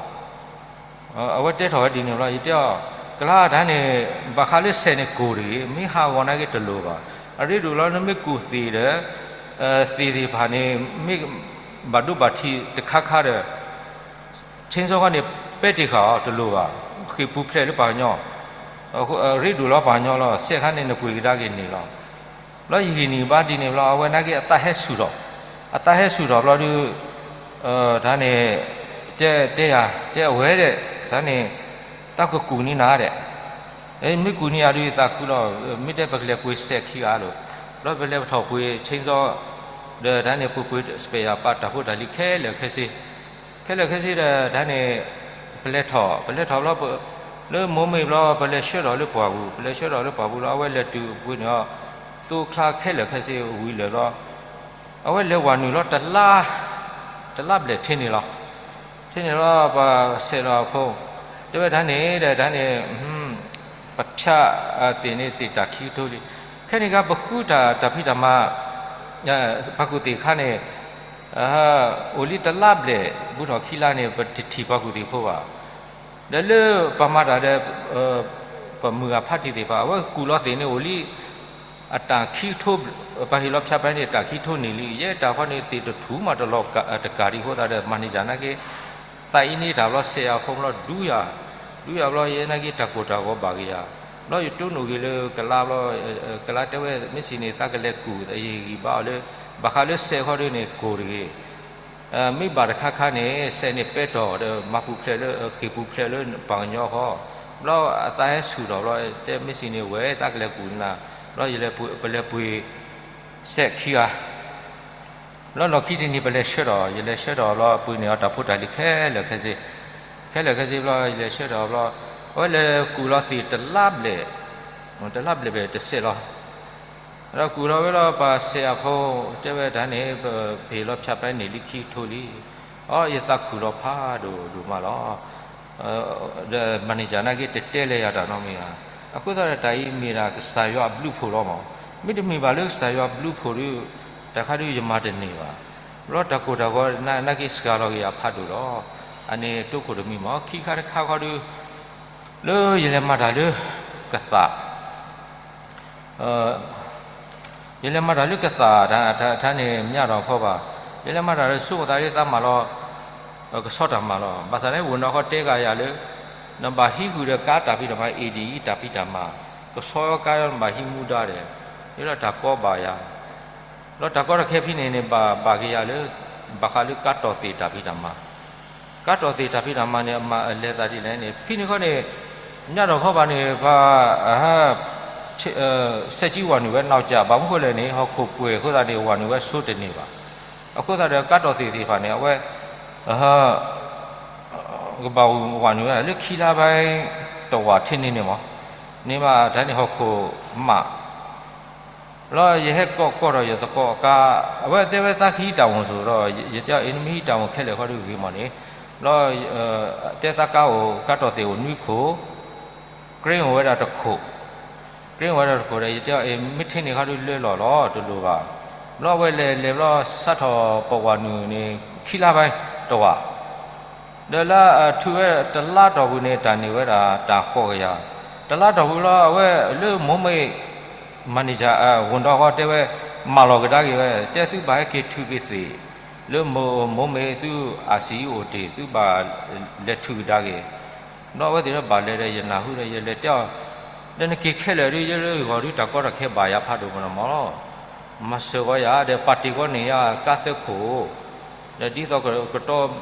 အဝဲတဲထီၣ်ဝဲဒ်န့ၣ်ဘျီ ယတဲအီၤ ကလါ တၢ်န့ၣ် ဘၣ်ဃးလၢစဲးန့ၣ်ကိၢ်တဂ့ၤ, မ့ၢ်ဟးဂီၤနာ်က့တလိၤဘၣ်. အရ့ဒိၣ်လီၤ နမ့ၢ်ကူၣ်သ့ၣ်ဒီး သ့ၣ်သ့ၣ်တဖၣ်န့ၣ် မ့ၢ်ဘၣ်ဒိဘၣ်ထံးတခါခါဒီး chainsaw ဃီန့ၣ် ပဲတ့ၢ်ဃာ်အီၤတလိၤဘၣ်, ဃ့ၢ်ပူၤဖျဲးလၢပှၤကညီ, အရ့ဒိၣ်လီၤပှၤကညီလီၤ, စဲးခါန့ၣ် နပှ့ၤကဒါက့ၤန့ၣ်လီၤ. ဘျီယဟ့ၣ်န့ၢ်ဘၣ်ဒ်န့ၣ်ဘျီ အဝဲနာ်က့အသးဟဲဆူၣ်ထီၣ်, အသးဟဲဆူၣ်ထီၣ်ဘျီဒုး တၢ်န့ၣ် တဲ တဲယၤ တဲအဝဲဒီး တၢ်န့ၣ် တၢ်ကကူၣ်န့ၢ်နၤဒီး မ့ၢ်ကူၣ်န့ၢ်ယၤဒုးယသးခုလီၤ, မ့ၢ်တဲပကလဲၤပှ့ၤစဲးခံဂၤလိၤ, ဘျီပလဲၤထီၣ်ပှ့ၤ chainsaw ဒီးတၢ်န့ၣ် ပှ့ၤပှ့ၤ spare ယၤ ပာ်တၢ်ဖိတၢ်လံၤခဲလၢာ်ခဲဆ့, ခဲလၢာ်ခဲဆ့ဒီးတၢ်န့ၣ် ပလဲၤထီၣ် ပလဲၤထီၣ်ဘျီ လၢမိၢ်မ့ၢ်ဘျီ ပလဲၤဆှၢထီၣ်လၢပှၢ်ပူၤ, ပလဲၤဆှၢထီၣ်လၢပှၢ်ပူၤလီၤ အဝဲလဲၤတုၤပှ့ၤန့ၢ်အီၤ သိချါခဲလၢာ်ခဲဆ့ဝံၤလၢာ်လီၤ. အဝဲလဲၤဝၤနုာ်လီၤ တလါဘျဲၣ်ထဲန့ၣ်လီၤ. ထဲန့ၣ်လီၤ ပှၤဆဲးလီၤအဖိ တဲဝဲတၢ်န့ၣ်ဒီးတၢ်န့ၣ် ပဖၠးသ့ၣ်န့ၣ်သ့ၣ်တၢ်ခံကထိလံ. ခဲန့ၣ်ခါပဃုတၢ်တၢ်ဖံးတၢ်မၤ ပှၤကူၣ်သ့ၣ်ခါန့ၣ် အိၣ်လံတလါဘျဲၣ် ဘူးထီၣ်ခံလါန့ၣ် ပတထံၣ်ပှၤကူၣ်သ့ၣ်ဖိဘၣ်. ဒီးလၢပှၤမၤတၢ်ဒီး ပမုၢ်ဂၤဖးထံသ့ၣ်တဖၣ် အဝဲကူၣ်လီၤသ့ၣ်န့ၣ်အိၣ်လံ အတၢ်ခံကထိ ပှၤဟ့ၣ်လီၤဖၠးပၢ်န့ၣ် တၢ်ခံကထိန့ၢ်လံ, ယဲတၢ်ဃီန့ၣ် သ့ၣ်တထူၣ်မးတလီၤတကးဒံးအဃိသတးဒီး manager နာ်က့ သးအံၤန့ၢ်တၢ်ဘျီ စဲးယၤဖိဘျီ ဒူယၤ, ဒူယၤဘျီ ယဲနာ်က့တၢ်ကိၢ်တၢ်ဂီၤဘၣ်က့ၤယၤ, ဘျီယတိၢ်နီၣ်က့ၤလၢကလါဘျီ, ကလါတဲဝဲ မ့ၢ်စံးန့ၣ် သးကလဲၤကူၣ် ယဟ့ၣ်ဂံၢ်ဘါအီၤလၢ ဘၣ်ဃးလၢစဲးဃီဒ်န့ၣ် ကိၢ်တဂ့ၤ မ့ၢ်ဘၣ်တခါခါန့ၣ် စဲးန့ၣ်ပဲတ့ၢ်ဒီး မၤပူၤဖျဲးလၢ ဃ့ၢ်ပူၤဖျဲးလၢပှၤကညီဃီ, ဘျီအသးဟဲဆူၣ်ထီၣ်ဘျီ တဲမ့ၢ်စံးန့ၣ် ဝဲသးကလဲၤကူၣ်နၤ, ဘျီယလဲၤပှ့ၤ ပလဲၤပှ့ၤ စဲးခံဂၤ, ဘျီလီၢ်ခံတနံၤပလဲၤဆှၢထီၣ်, ယလဲၤဆှၢထီၣ်ဘျီ ပှ့ၤန့ၢ်အီၤတၢ်ဖိတၢ်လံၤခဲလၢာ်ခဲဆ့, ခဲလၢာ်ခဲဆ့ဘျီ ယလဲၤဆှၢထီၣ်ဘျီ, အဝဲလဲၤကူၣ်လီၤသ့ၣ်တလါဘျဲၣ်, တလါဘျဲၣ်ဘျဲၣ်တစဲးလီၤ. ဒီးကူၣ်လီၤဝဲလီၤ ပှၤစဲးအဖိ တဲဝဲတၢ်န့ၣ် ပဟ့ၣ်လီၤဖၠးပၢ်န့ၢ်လံခံကထိလံ. အီ ယသးခုၣ်လီၤဖးဒိၣ်ဒိၣ်မးလီၤ. ဒီး manager နာ်က့တတဲလၢယၤတၢ်နီတမံၤဘၣ်. အဃိသတးဒီးတၢ်အံၤမ့ၢ်ဒၣ်ကစၢ်ယွၤအဘျုးဖှိၣ်လီၤမး. မ့တမ့ၢ်ဘၣ်လၢကစၢ်ယွၤအဘျုးဖှိၣ်ဒီး တၢ်ခါဒုးယမၤတန့ၢ်ဘၣ်. ဘျီတၢ်ကိၢ်တၢ်ဂီၤနာ်က့စှၤလီၤက့ၤယၤဖးဒိၣ်လီၤ. အန့ၣ်တိခိၣ်တမံၤမး ခံခါတခါခီဒု လၢယလဲၤမၤတၢ်လၢကသး ယလဲၤမၤတၢ်လၢကသး တၢ်န့ၣ်မၠၢ်ဒီးခီဘၣ်, ယလဲၤမၤတၢ်လၢဆိကသးဒ်သးမၤလီၤ ကဆီတၢ်မၤလီၤ. ဘၣ်ဆၣ်န့ၣ် ဝူၤဒီးဃီတဲဂၤယၤလၢ နဘၣ်ဟံးဃုာ်ဒီးကါတၢ်ဖံးတၢ်မၤ အ့ၣ်ဒံးအံၤတၢ်ဖံးတၢ်မၤ, ကဆီကါနဘၣ်ဟံးမူဒါဒီး ယလၢတၢ်ကီဘၣ်ယၤ, ဒီးတၢ်ကီတၢ်ခဲဖဲန့ၣ်န့ၣ် ဘၣ်ဘၣ်က့ၤယၤလၢ ဘၣ်ဃးလၢကါတီၢ်သ့ၣ်တၢ်ဖံးတၢ်မၤ ကါတီၢ်သ့ၣ်တၢ်ဖံးတၢ်မၤန့ၣ် အမၤအလဲၤသးဒ်လဲၣ်န့ၣ် ဖဲန့ၣ်ခီန့ၣ် မၠၢ်ဒီးခီဘၣ်န့ၣ် ပှၤ စဲးကံဝၤနုာ်ဝဲနီၢ်ကၠး ဘၣ်မနုၤဃိလဲၣ်န့ၣ် ဟီၣ်ခိၣ်ပှဲၤအဃိသတးန့ၣ် ဝၤနုာ်ဝဲဆိတန့ၢ်ဘၣ်. အဃိသတးဒီး ကါတီၢ်သ့ၣ်သ့ၣ်တဖၣ်န့ၣ် အဝဲ ကဘၣ်ဝၤနုာ်ဝဲဒၣ်လၢခံလါဘၣ် တဝာ်ထဲန့ၣ်န့ၣ်မး, န့ၣ်ဘၣ်တၢ်န့ၣ်ဟီၣ်ခိၣ်မး ဘျီယဟဲကိးကိးဒီးယသကိးအကါ, အဝဲတဲဝဲသးကဟံးတၢ်မူၤစိၤဒီး ယတဲအီၤအ့ နမ့ၢ်ဟံးတၢ်မူၤခဲလၢာ်ခီဒုဂ့ၤမးန့ၣ်, ဘျီ တဲသးကါအိၣ် ကါတီၢ်သ့ၣ်အိၣ်နွံခိၣ်, ကြ့အိၣ်ဝဲဒၣ်တခိၣ်, ကြ့အိၣ်ဝဲဒၣ်တခိၣ်ဒီး ယတဲအီၤအ့ မ့ၢ်ထဲန့ၣ်ခီဒုလၢလီၢ်လီၤ တလိၣ်ဘၣ်. ဘျီအဝဲလဲၤလဲၤဘျီ စးထီၣ်ပဝၤနုာ်န့ၣ် ခံလါဘၣ်တဝာ် ဒီးလၢအထုးဝဲတလါတီၢ်ပူၤန့ၣ် တၢ်န့ၢ်ဝဲဒၣ်တၢ်ဃိးကယၤ, တလါတီၢ်ပူၤလီၤ အဝဲလၢမိၢ်မ့ၢ် manager ဝူၤဒီးဃီတဲဝဲ မၤလီၤကဒါက့ၤဝဲ တဲသုဘၣ်ဟဲက့ၤထုးက့ၤသ့ၣ် လၢမိၢ်မ့ၢ်သု အစံးအိၣ်တ့ၢ် သုဘၣ်လဲၤထုးကဒါက့ၤ, ဘျီအဝဲသ့ၣ်လၢဘၣ်လဲၤဒီး ယနၢ်ဟူဒီး ယလဲၤတဲအီၤ, ဒီးနက့ၤခဲလၢာ်ဒု ယလၢယဂီၢ်ဒု တၢ်ကီတၢ်ခဲဘၣ်ယၤဖးဒိၣ်မးလီၤမးလီၤ. မၤစၢၤဂီၤယၤ ဒီးပာ်တ့ၢ်ဂီၤန့ၢ်ယၤ ကါသၢခိၣ် ဒီးဒ်သိးကတီ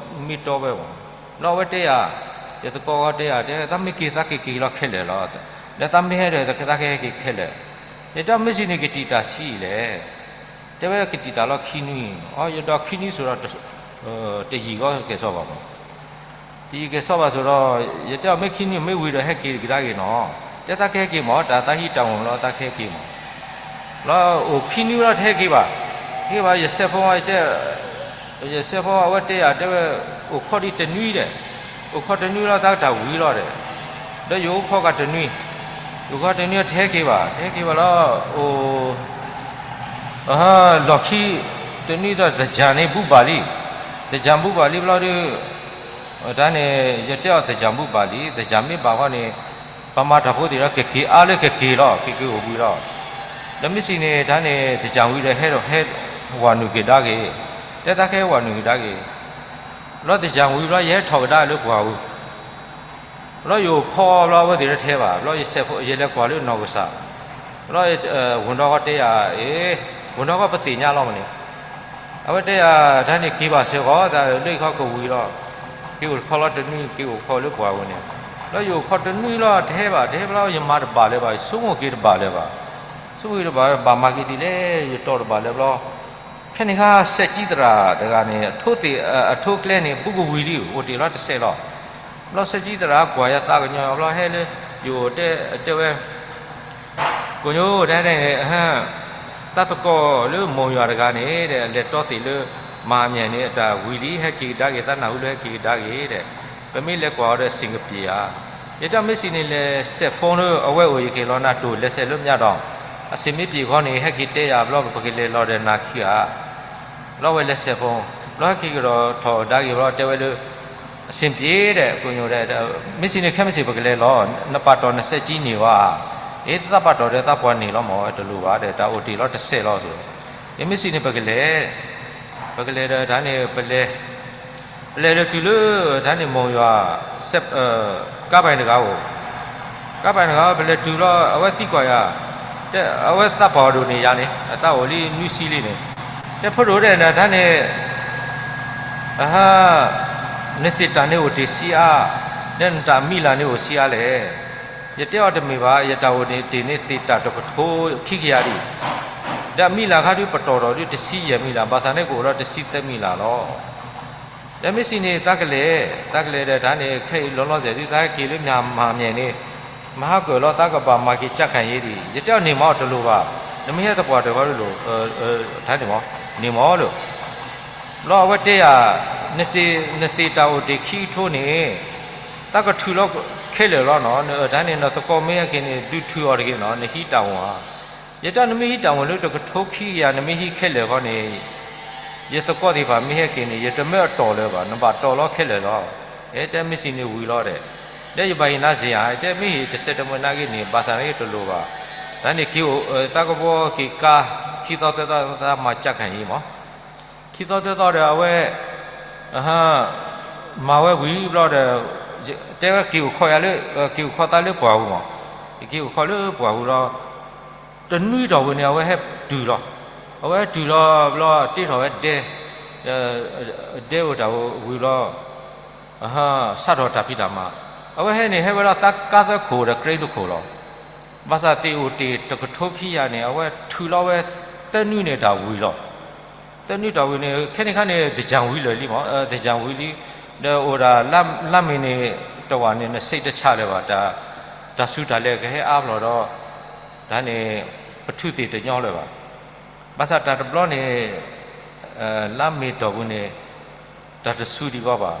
မ့ၢ်တီဝဲမး, ဘျီအဝဲတဲယၤ, ယသကိးဂီၤတဲယၤ တဲသးမ့ၢ်က့ၤသးက့ၤက့ၤလီၤခဲလၢာ်လီၤ, ဒီးသးမ့ၢ်ဟဲဒီး သးကဟဲက့ၤခဲလၢာ်, ယတဲမ့ၢ်စံးန့ၣ် ကတံာ်တၢ်ဆံးလဲၣ်, တဲဝဲကတံာ်တၢ်လီၤခံနွံ, အီ ယဒီးခံနွံစိၤဒီး တယံာ်ဂီၤကဲၤစီဘၣ်မး, တယံာ်ကဲၤစီဘၣ်စိၤဒီး ယတဲအီၤမ့ၢ်ခံနွံမ့ၢ်ဝံၤဒီးဟဲက့ၤကဒါက့ၤနီၤ, တဲသးကဟဲက့ၤမး တၢ်သးဟံးတၢ်မူၤလီၤ သးကဟဲက့ၤမး လီၤအိၣ်ခံနွံလီၤ တဟဲက့ၤဘၣ်, ဟဲက့ၤဘၣ် ယစဲးဖိ ယတဲ, ယစဲးဖိအဝဲတဲယၤ တဲဝဲ, အိၣ်ခိးဒံးတနွံဒီး, အိၣ်ခိးတနွံလီၤ သးကတၢ်ဝံၤလီၤဒီး, ဒီးယအိၣ်ခိးကတနွံ, ယအိၣ်ခိးတနွံတဟဲက့ၤဘၣ် တဟဲက့ၤဘၣ်လီၤ, အိၣ် လီၢ်ခံ တနွံဒီး သၢၣ်ကၠၢ်န့ၣ် ဘူးဘၣ်လံ, သၢၣ်ကၠၢ်ဘူးဘၣ်လံဘျီဒီး, တၢ်န့ၣ် ယတဲအီၤသၢၣ်ကၠၢ်ဘူးဘၣ်လံ, သၢၣ်ကၠၢ်မ့ၢ်ဘၣ်ဃီန့ၣ်, ပမၤတၢ်ဖိသ့ၣ်ဒီး ကက့ၤအါလၢကက့ၤလီၤ ကက့ၤအိၣ်ဘှံးလီၤ, ဒီးမ့ၢ်စံးန့ၣ် တၢ်န့ၣ် သၢၣ်ကၠၢ်ဝံၤဒီး ဟဲဝၤနုာ်က့ၤဒါက့ၤ, တဲသးကဟဲဝၤနုာ်က့ၤဒါက့ၤ, ဘျီသၢၣ်ကၠၢ်ဝံၤဘျီ ယဟဲထီၣ်ကဒါလၢပှၢ်ဝံၤ ဘျီယအိၣ်ခိးဘျီ အဝဲသ့ၣ်တဟဲဘၣ်, ဘျီယလဲၤကွၢ်လၢနီၢ်ကစၢ်, ဘျီ ဝူၤဒီးဃီတဲယၤအ့, ဝူၤဒီးဃီပသ့ၣ်ညါလီၤမးန့ၣ်, အဝဲတဲယၤ တၢ်န့ၣ်က့ၤဘၣ်စၢၤဃီ သးလၢယခီကဝံၤလီၤ, က့ၤအိၣ်တခီလီၤတနွံ က့ၤအိၣ်ခိးလၢပှၢ်ဝံၤန့ၣ်, ဘျီယအိၣ်ခိးတနွံလီၤ တဟဲဘၣ် တဟဲဘျီ ယမၤတဘၣ်လၢၤဘၣ် ယဆိကမိၣ်က့ၤတဘၣ်လၢၤဘၣ်, ဆိကမိၣ်က့ၤတဘၣ်လၢၤ ဘၣ်မၤက့ၤဒ်လဲၣ် ယတီၢ်တဘၣ်လၢၤဘျီ ခဲန့ၣ်ခါ စဲးကၠံသရၣ်တဂၤန့ၣ် အထိသ့ၣ် အထိကျဲန့ၣ် ဘူးကဝံၤလံ အိၣ်တ့ၢ်လီၤတစဲးလီၤ, ဘျီစဲးကၠံသရၣ်ကွၢ်ယၤသးကညီၤဘျီ ဟဲလၢ ယအိၣ်တဲ တဲဝဲ ကိညိ တၢ်န့ၣ် သးသကိးလၢမိၢ်ယွၤတဂၤန့ၣ် ဒီးလဲၤတီသ့ၣ်လၢ မၤအမဲာ်န့ၣ် အတၢ်ဝံၤလံ ဟဲက့ၤကဒါက့ၤ သးနၢ်ဟူလၢဟဲက့ၤကဒါက့ၤဒီး ပမ့ၢ်လဲၤကွၢ်အီၤဒီး အဆင်ကပြေဧါ, ယတဲမ့ၢ်စံးန့ၣ် လဲၤစဲးဖိလၢအဝဲအိၣ်ယက့ၤလီၤနၤတိၢ် လဲၤစဲးလၢမၠၢ်ဒီး အဆင်မ့ၢ်ပြေဃီန့ၣ် ဟဲက့ၤတဲယၤဘျီ ပကလဲၤလီၤဒီးနၤခံဂၤ ဘျီဝဲလဲၤစဲးဖိ, ဘျီဟဲက့ၤကဒီးထီၣ်ကဒါက့ၤဘျီ တဲဝဲလၢ အဆင်ပြေဒီး ကိညိဒီး မ့ၢ်စံးန့ၣ် ခဲမုၢ်ဆ့ၣ်ပကလဲၤလီၤ, နပာ်တီၢ်နစဲးကၠံန့ၢ်ဝဲဧါ, အ့ သးပာ်တီၢ်ဒီးသးပှၤန့ၢ်လီၤမး တလိၣ်ဘၣ်ဒီး တၢ်အိၣ်တ့ၢ်လီၤတစဲးလီၤဆိ, ယမ့ၢ်စံးန့ၣ် ပကလဲၤ, ပကလဲၤဒီးတၢ်န့ၣ် ပလဲၤ ပလဲၤဒီးတုၤလၢ တၢ်န့ၣ်မိၢ်ယွၤ ကါပၤတဂၤအိၣ်, ကါပၤတဂၤ ပလဲၤတုၤလီၤ အဝဲသံကွၢ်ယၤ, တဲ အဝဲသးပှၢ်ဒိၣ်န့ၢ်ယၤန့ၣ် အသးအိၣ်လံနွံဆံလံန့ၣ်, တဲဖိဒိၣ်ဒဲးနတၢ်န့ၣ် နသ့ၣ်တၢ်န့ၣ်အိၣ်တ့ၢ်ဆံးအါ, ဒီးနတၢ်မံၤလၢ်န့ၣ်အိၣ်ဆံးအါလဲၣ်, ယတဲအီၤတမ့ၢ်ဘၣ် ယတၢ်အိၣ်န့ၣ်တ့ၢ်န့ၣ်သ့ၣ်တၢ်တကထိခံကယၤဒံး, ဒီးအမံၤလၢ်ခါဒုးပတီၢ်ထီၣ်ဒုးတဆံယဲၢ်မံၤလၢ် ဘၣ်ဆၣ်န့ၣ်ကအိၣ်ဒီးတဆံသၢမံၤလၢ်လီၤ. ဒီးမ့ၢ်စံးန့ၣ် သးကလဲၤ, သးကလဲၤဒီးတၢ်န့ၣ် ခဲအံၤလီၤလီၤဆဲးဒုး သးဟဲက့ၤလၢမဟါမၢ်ညါန့ၣ်, မဟါကၢၢ်လီၤ သးကဘၣ်မၤက့ၤကၠၢ်ခၣ်ယ့ဒံး, ယတဲအီၤန့ၢ်မးတလိၣ်ဘၣ်, နမ့ၢ်ဟဲသပှၢ်တၢၢ်ဃီဒုးလိၣ်, တၢ်န့ၣ်မး, န့ၢ်မးလၢ ဘျီအဝဲတဲယၤ, နတ့ၢ် နသ့ၣ်တၢ်အိၣ်တ့ၢ်ခံကထိန့ၣ်, သးကထုးလီၤခဲလၢာ်လီၤနီၤ, တၢ်န့ၣ် နသကိးမ့ၢ်ဟဲက့ၤန့ၣ် ဒုးထုးအီၤတဂ့ၤနီၤ, နဟံးတၢ်မူၤဧါ. ယတဲနမ့ၢ်ဟံးတၢ်မူၤလၢတကထိခံကယၤ နမ့ၢ်ဟံးခဲလၢာ်ဃီန့ၣ်, ယသကိးသ့ၣ်တဖၣ်မ့ၢ်ဟဲက့ၤန့ၣ် ယတမၢအတီၢ်လၢၤဘၣ်, နဘၣ်တီၢ်လီၤခဲလၢာ်လီၤ. အဲ တဲမ့ၢ်စံးန့ၣ်ဝံၤလီၤဒီး, ဒီးယဘၣ်ဟ့ၣ်နၤစ့ၢ်ဧါ, တဲမ့ၢ်ဟ့ၣ်တစဲးတမှဲၤနာ်က့န့ၣ် ဘၣ်ဆၣ်နာ်က့တလိၣ်ဘၣ်. တၢ်န့ၣ်က့ၤအိၣ် သးကဘီက့ၤကါ ခံသီသၢသီ သးမၤကၢ်ခါအံၤမး, ခံသီသၢသီဒီးအဝဲ မၤဝဲဝံၤဘျီဒီး တဲဝဲက့ၤအိၣ်ခိးယၤလၢ က့ၤအိၣ်ခိးသးလၢပှၢ်ပူၤမး, က့ၤအိၣ်ခိးလၢပှၢ်ပူၤလီၤ. တနွံတီၢ်ဝံၤန့ၣ် အဝဲဟဲတုၤလီၤ. အဝဲဟဲတုၤလီၤဘျီ တ့ထီၣ်ဝဲဒဲ, ဒဲအိၣ်တၢ်ဝံၤဘျီ စးထီၣ်တၢ်ဖံးတၢ်မၤ, အဝဲဟဲန့ၣ် ဟဲဝဲလီၤသးကါသၢခိၣ်ဒီး ကြဲတခိၣ်လီၤ. ဘၣ်ဆၣ်သ့ၣ်အိၣ်တ့ၢ်တကထိခံကယၤန့ၣ် အဝဲထုးလီၤဝဲသၢနွံန့ၣ်တၢ်ဝံၤလီၤ. သၢနွံတၢ်ဝံၤန့ၣ် ခဲန့ၣ်ခါန့ၣ် သင်္ကြန်ဝံၤလၢာ်လံမး, သင်္ကြန်ဝံၤလံ, ဒီးအိၣ်ဒၣ်လါမ့ၤန့ၣ် တဝာ်န့ၣ် နစ့တဆါလၢၤဘၣ်, တၢ်ဆူးတၢ်လဲၤကဟဲအါဖျိးဒီး တၢ်န့ၣ် ပထုးသ့ၣ်တညီလၢၤဘၣ်. ဘၣ်ဆၣ်တၢ်တဘျီန့ၣ် လါမ့ၤတီၢ်ပူၤန့ၣ် တၢ်တဆူးဒံးဘၣ်ဘၣ်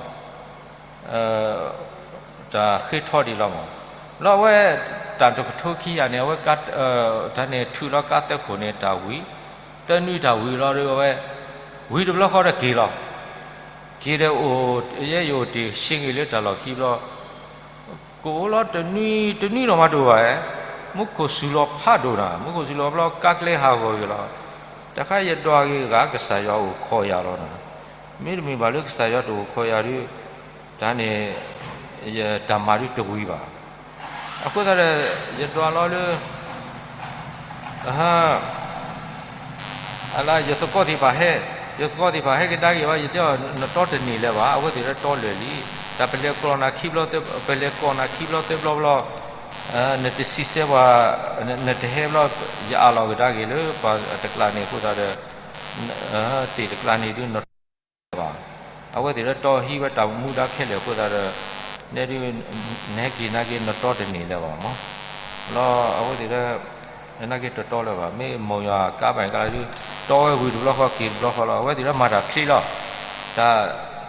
တၢ်ဃ့ထီဒံးလီၤမး. လီၤအဝဲ တၢ်တကထိခံကယၤန့ၣ် အဝဲ တၢ်န့ၣ်ထုးလီၤကါသၢခိၣ်န့ၣ်တၢ်ဝံၤ, သၢနွံတၢ်ဝံၤလီၤဒီးအဝဲ ဝံၤတဘျီဃီဒီးက့ၤလီၤ. က့ၤဒီးအိၣ် ယဲယအိၣ်တ့ၢ်ဆံးဂ့ၤလၢတၢ်လီၢ်ခံဘျီ ကအိၣ်လီၤတနွံ တနွံနီၢ်မးတအိၣ်ဘၣ်ဧါ, မူခိၣ်စူၤလီၤဖးဒိၣ်နၤ, မူခိၣ်စူၤလီၤဘျီ ကါကျဲဟးဂီၤက့ၤလီၤ. တခါယဒွးက့ၤဂၤ ကစၢ်ယွၤအိၣ်ခိးယၤလီၤနၤ, မ့တမ့ၢ်ဘၣ်လၢကစၢ်ယွၤတအိၣ်ခိးယၤဒီး တၢ်န့ၣ် ယတၢ်မၤဒုတဝံၤဘၣ်. အဃိသတးဒီး ယဒွးလီၤလၢ အလၢ ယသကိးသ့ၣ်တဖၣ်ဟဲ, ယသကိးသ့ၣ်တဖၣ်ဟဲကဒါက့ၤဘၣ်, ယတဲအီၤ နတီတန့ၢ်လၢၤဘၣ်, အဝဲသ့ၣ်လၢတီလၢာ်လံ. တၢ်ပလဲၤကျီၢ်နၤခံဘျီ, ပလဲၤကိးနၤခံဘျီသၢဘျီဘျီ, နတစံးဆၢပှၤ, နတဟဲဘျီ, ယအးလီၤကဒါက့ၤလၢပှၤတကျါန့ၣ်အဃိသတးဒီး သ့ၣ်တကျါန့ၣ်ဒုးနတီတန့ၢ်လၢၤဘၣ်. အဝဲသ့ၣ်လၢတီဟံးဝဲတၢ်မူဒါခဲလၢာ်အဃိသတးဒီး နဲဒုး နဟဲက့ၤနာ်က့ၤနတီတန့ၢ်လၢၤဘၣ်မး. လီၤအဝဲသ့ၣ်လၢ နာ်က့ၤတတီလၢၤဘၣ်. မ့ၢ်မိၢ်ယွၤကါဘၣ်ကါလၢဒုး တီဝဲဝံၤတဘျီဃီက့ၤတဘျီဃီလီၤ. အဝဲသ့ၣ်လၢမၤတၢ်ချ့လီၤ. တၢ်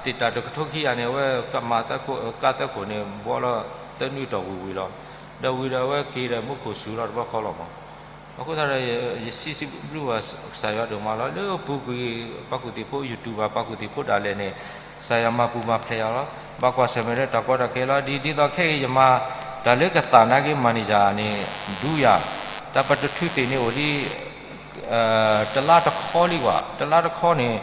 သ့ၣ်တၢ်တကထိခံဂၤန့ၣ် အဝဲကမၤသၢခိၣ် ကါသၢခိၣ်န့ၣ် ဘှီလီၤသၢနွံတီၢ်ဝံၤဝံၤလီၤ. ဒီးဝံၤဒီးအဝဲက့ၤဒီးမူခိၣ်စူၤလီၤတဘျီဃီလီၤမး. အဃိသတးဒီး ယစံးဘျုးဘၣ်ကစၢ်ယွၤဒိၣ်မးလီၤ. လၢပူၤကွံာ်ပှၤကူၣ်သ့ၣ်ဖိ YouTube ဘၣ်ပှၤကူၣ်သ့ၣ်ဖိဒၣ်လဲာ်န့ၣ် ကစၢ်ယွၤမၤပူၤမၤဖျဲးယၤလီၤ. ဘၣ်ကွၢ်ဆၢၣ်မဲာ်လၢတၢ်ကီတၢ်ခဲလီၤ. ဒ် ဒ်သိးခဲအံၤယမၤ တၢ်လၢကသးနာ်က့ manager န့ၣ် ဒူယၤ, တၢ်ပတထုးသ့ၣ်န့ၣ်အိၣ်လံ တလါတခီလံကွၢ်, တလါတခီန့ၣ်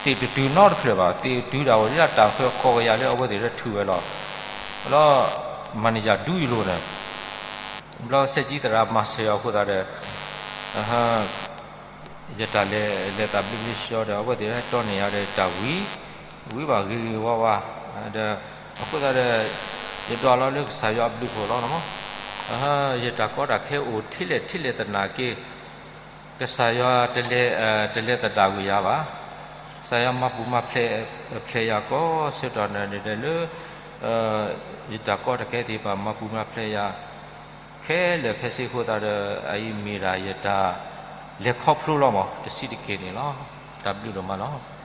သ့ၣ်တတုၤနီတဖျၢၣ်ဘၣ်, သ့ၣ်တုၤဒၣ်ဝဲဒၣ်တၢ်ဃၢၤဃီကယၤလၢအဝဲသ့ၣ်လၢထုးဝဲလီၤ. လီၤ manager ဒူယလိၤန့ၣ် ဘျီစဲးကံသရၣ်မၤစၢၤအီၤအဃိသတးဒီး ယတၢ်လဲၤလဲၤသးဘျ့ဘျ့ဆှီဒီး အဝဲသ့ၣ်လၢတီန့ၢ်ယၤဒီးတၢ်ဝံၤ, ဝံၤဘၣ်ဂ့ၤဂ့ၤဝါဝါ, ဒီးအဃိသတးဒီး ယဒွးလီၤလၢကစၢ်ယွၤအဘျုးအဖှိၣ်လီၤ. ယတၢ်ကီတၢ်ခဲအိၣ်ထဲလဲၣ်ထဲလဲၣ်သနာ်က့ ကစၢ်ယွၤ တလဲၤသဒၣ်ကွံာ်ယၤဘၣ်. ကစၢ်ယွၤမၤပူၤမၤဖျဲးယၤကိးဆၢကတီၢ်န့ၣ်ဒီးလၢ ယတၢ်ကီတၢ်ခဲသ့ၣ်တဖၣ် မၤပူၤမၤဖျဲးယၤ ခဲလၢာ်ခဲဆ့အဃိသတးဒီး အအံၤမ့ၢ်ဒၣ်ယတၢ်လဲၤခီဖျိလီၤမး တဆံးတက့ၢ်န့ၣ်လီၤ. တၢ်ဘျုးဒိၣ်မးလီၤ.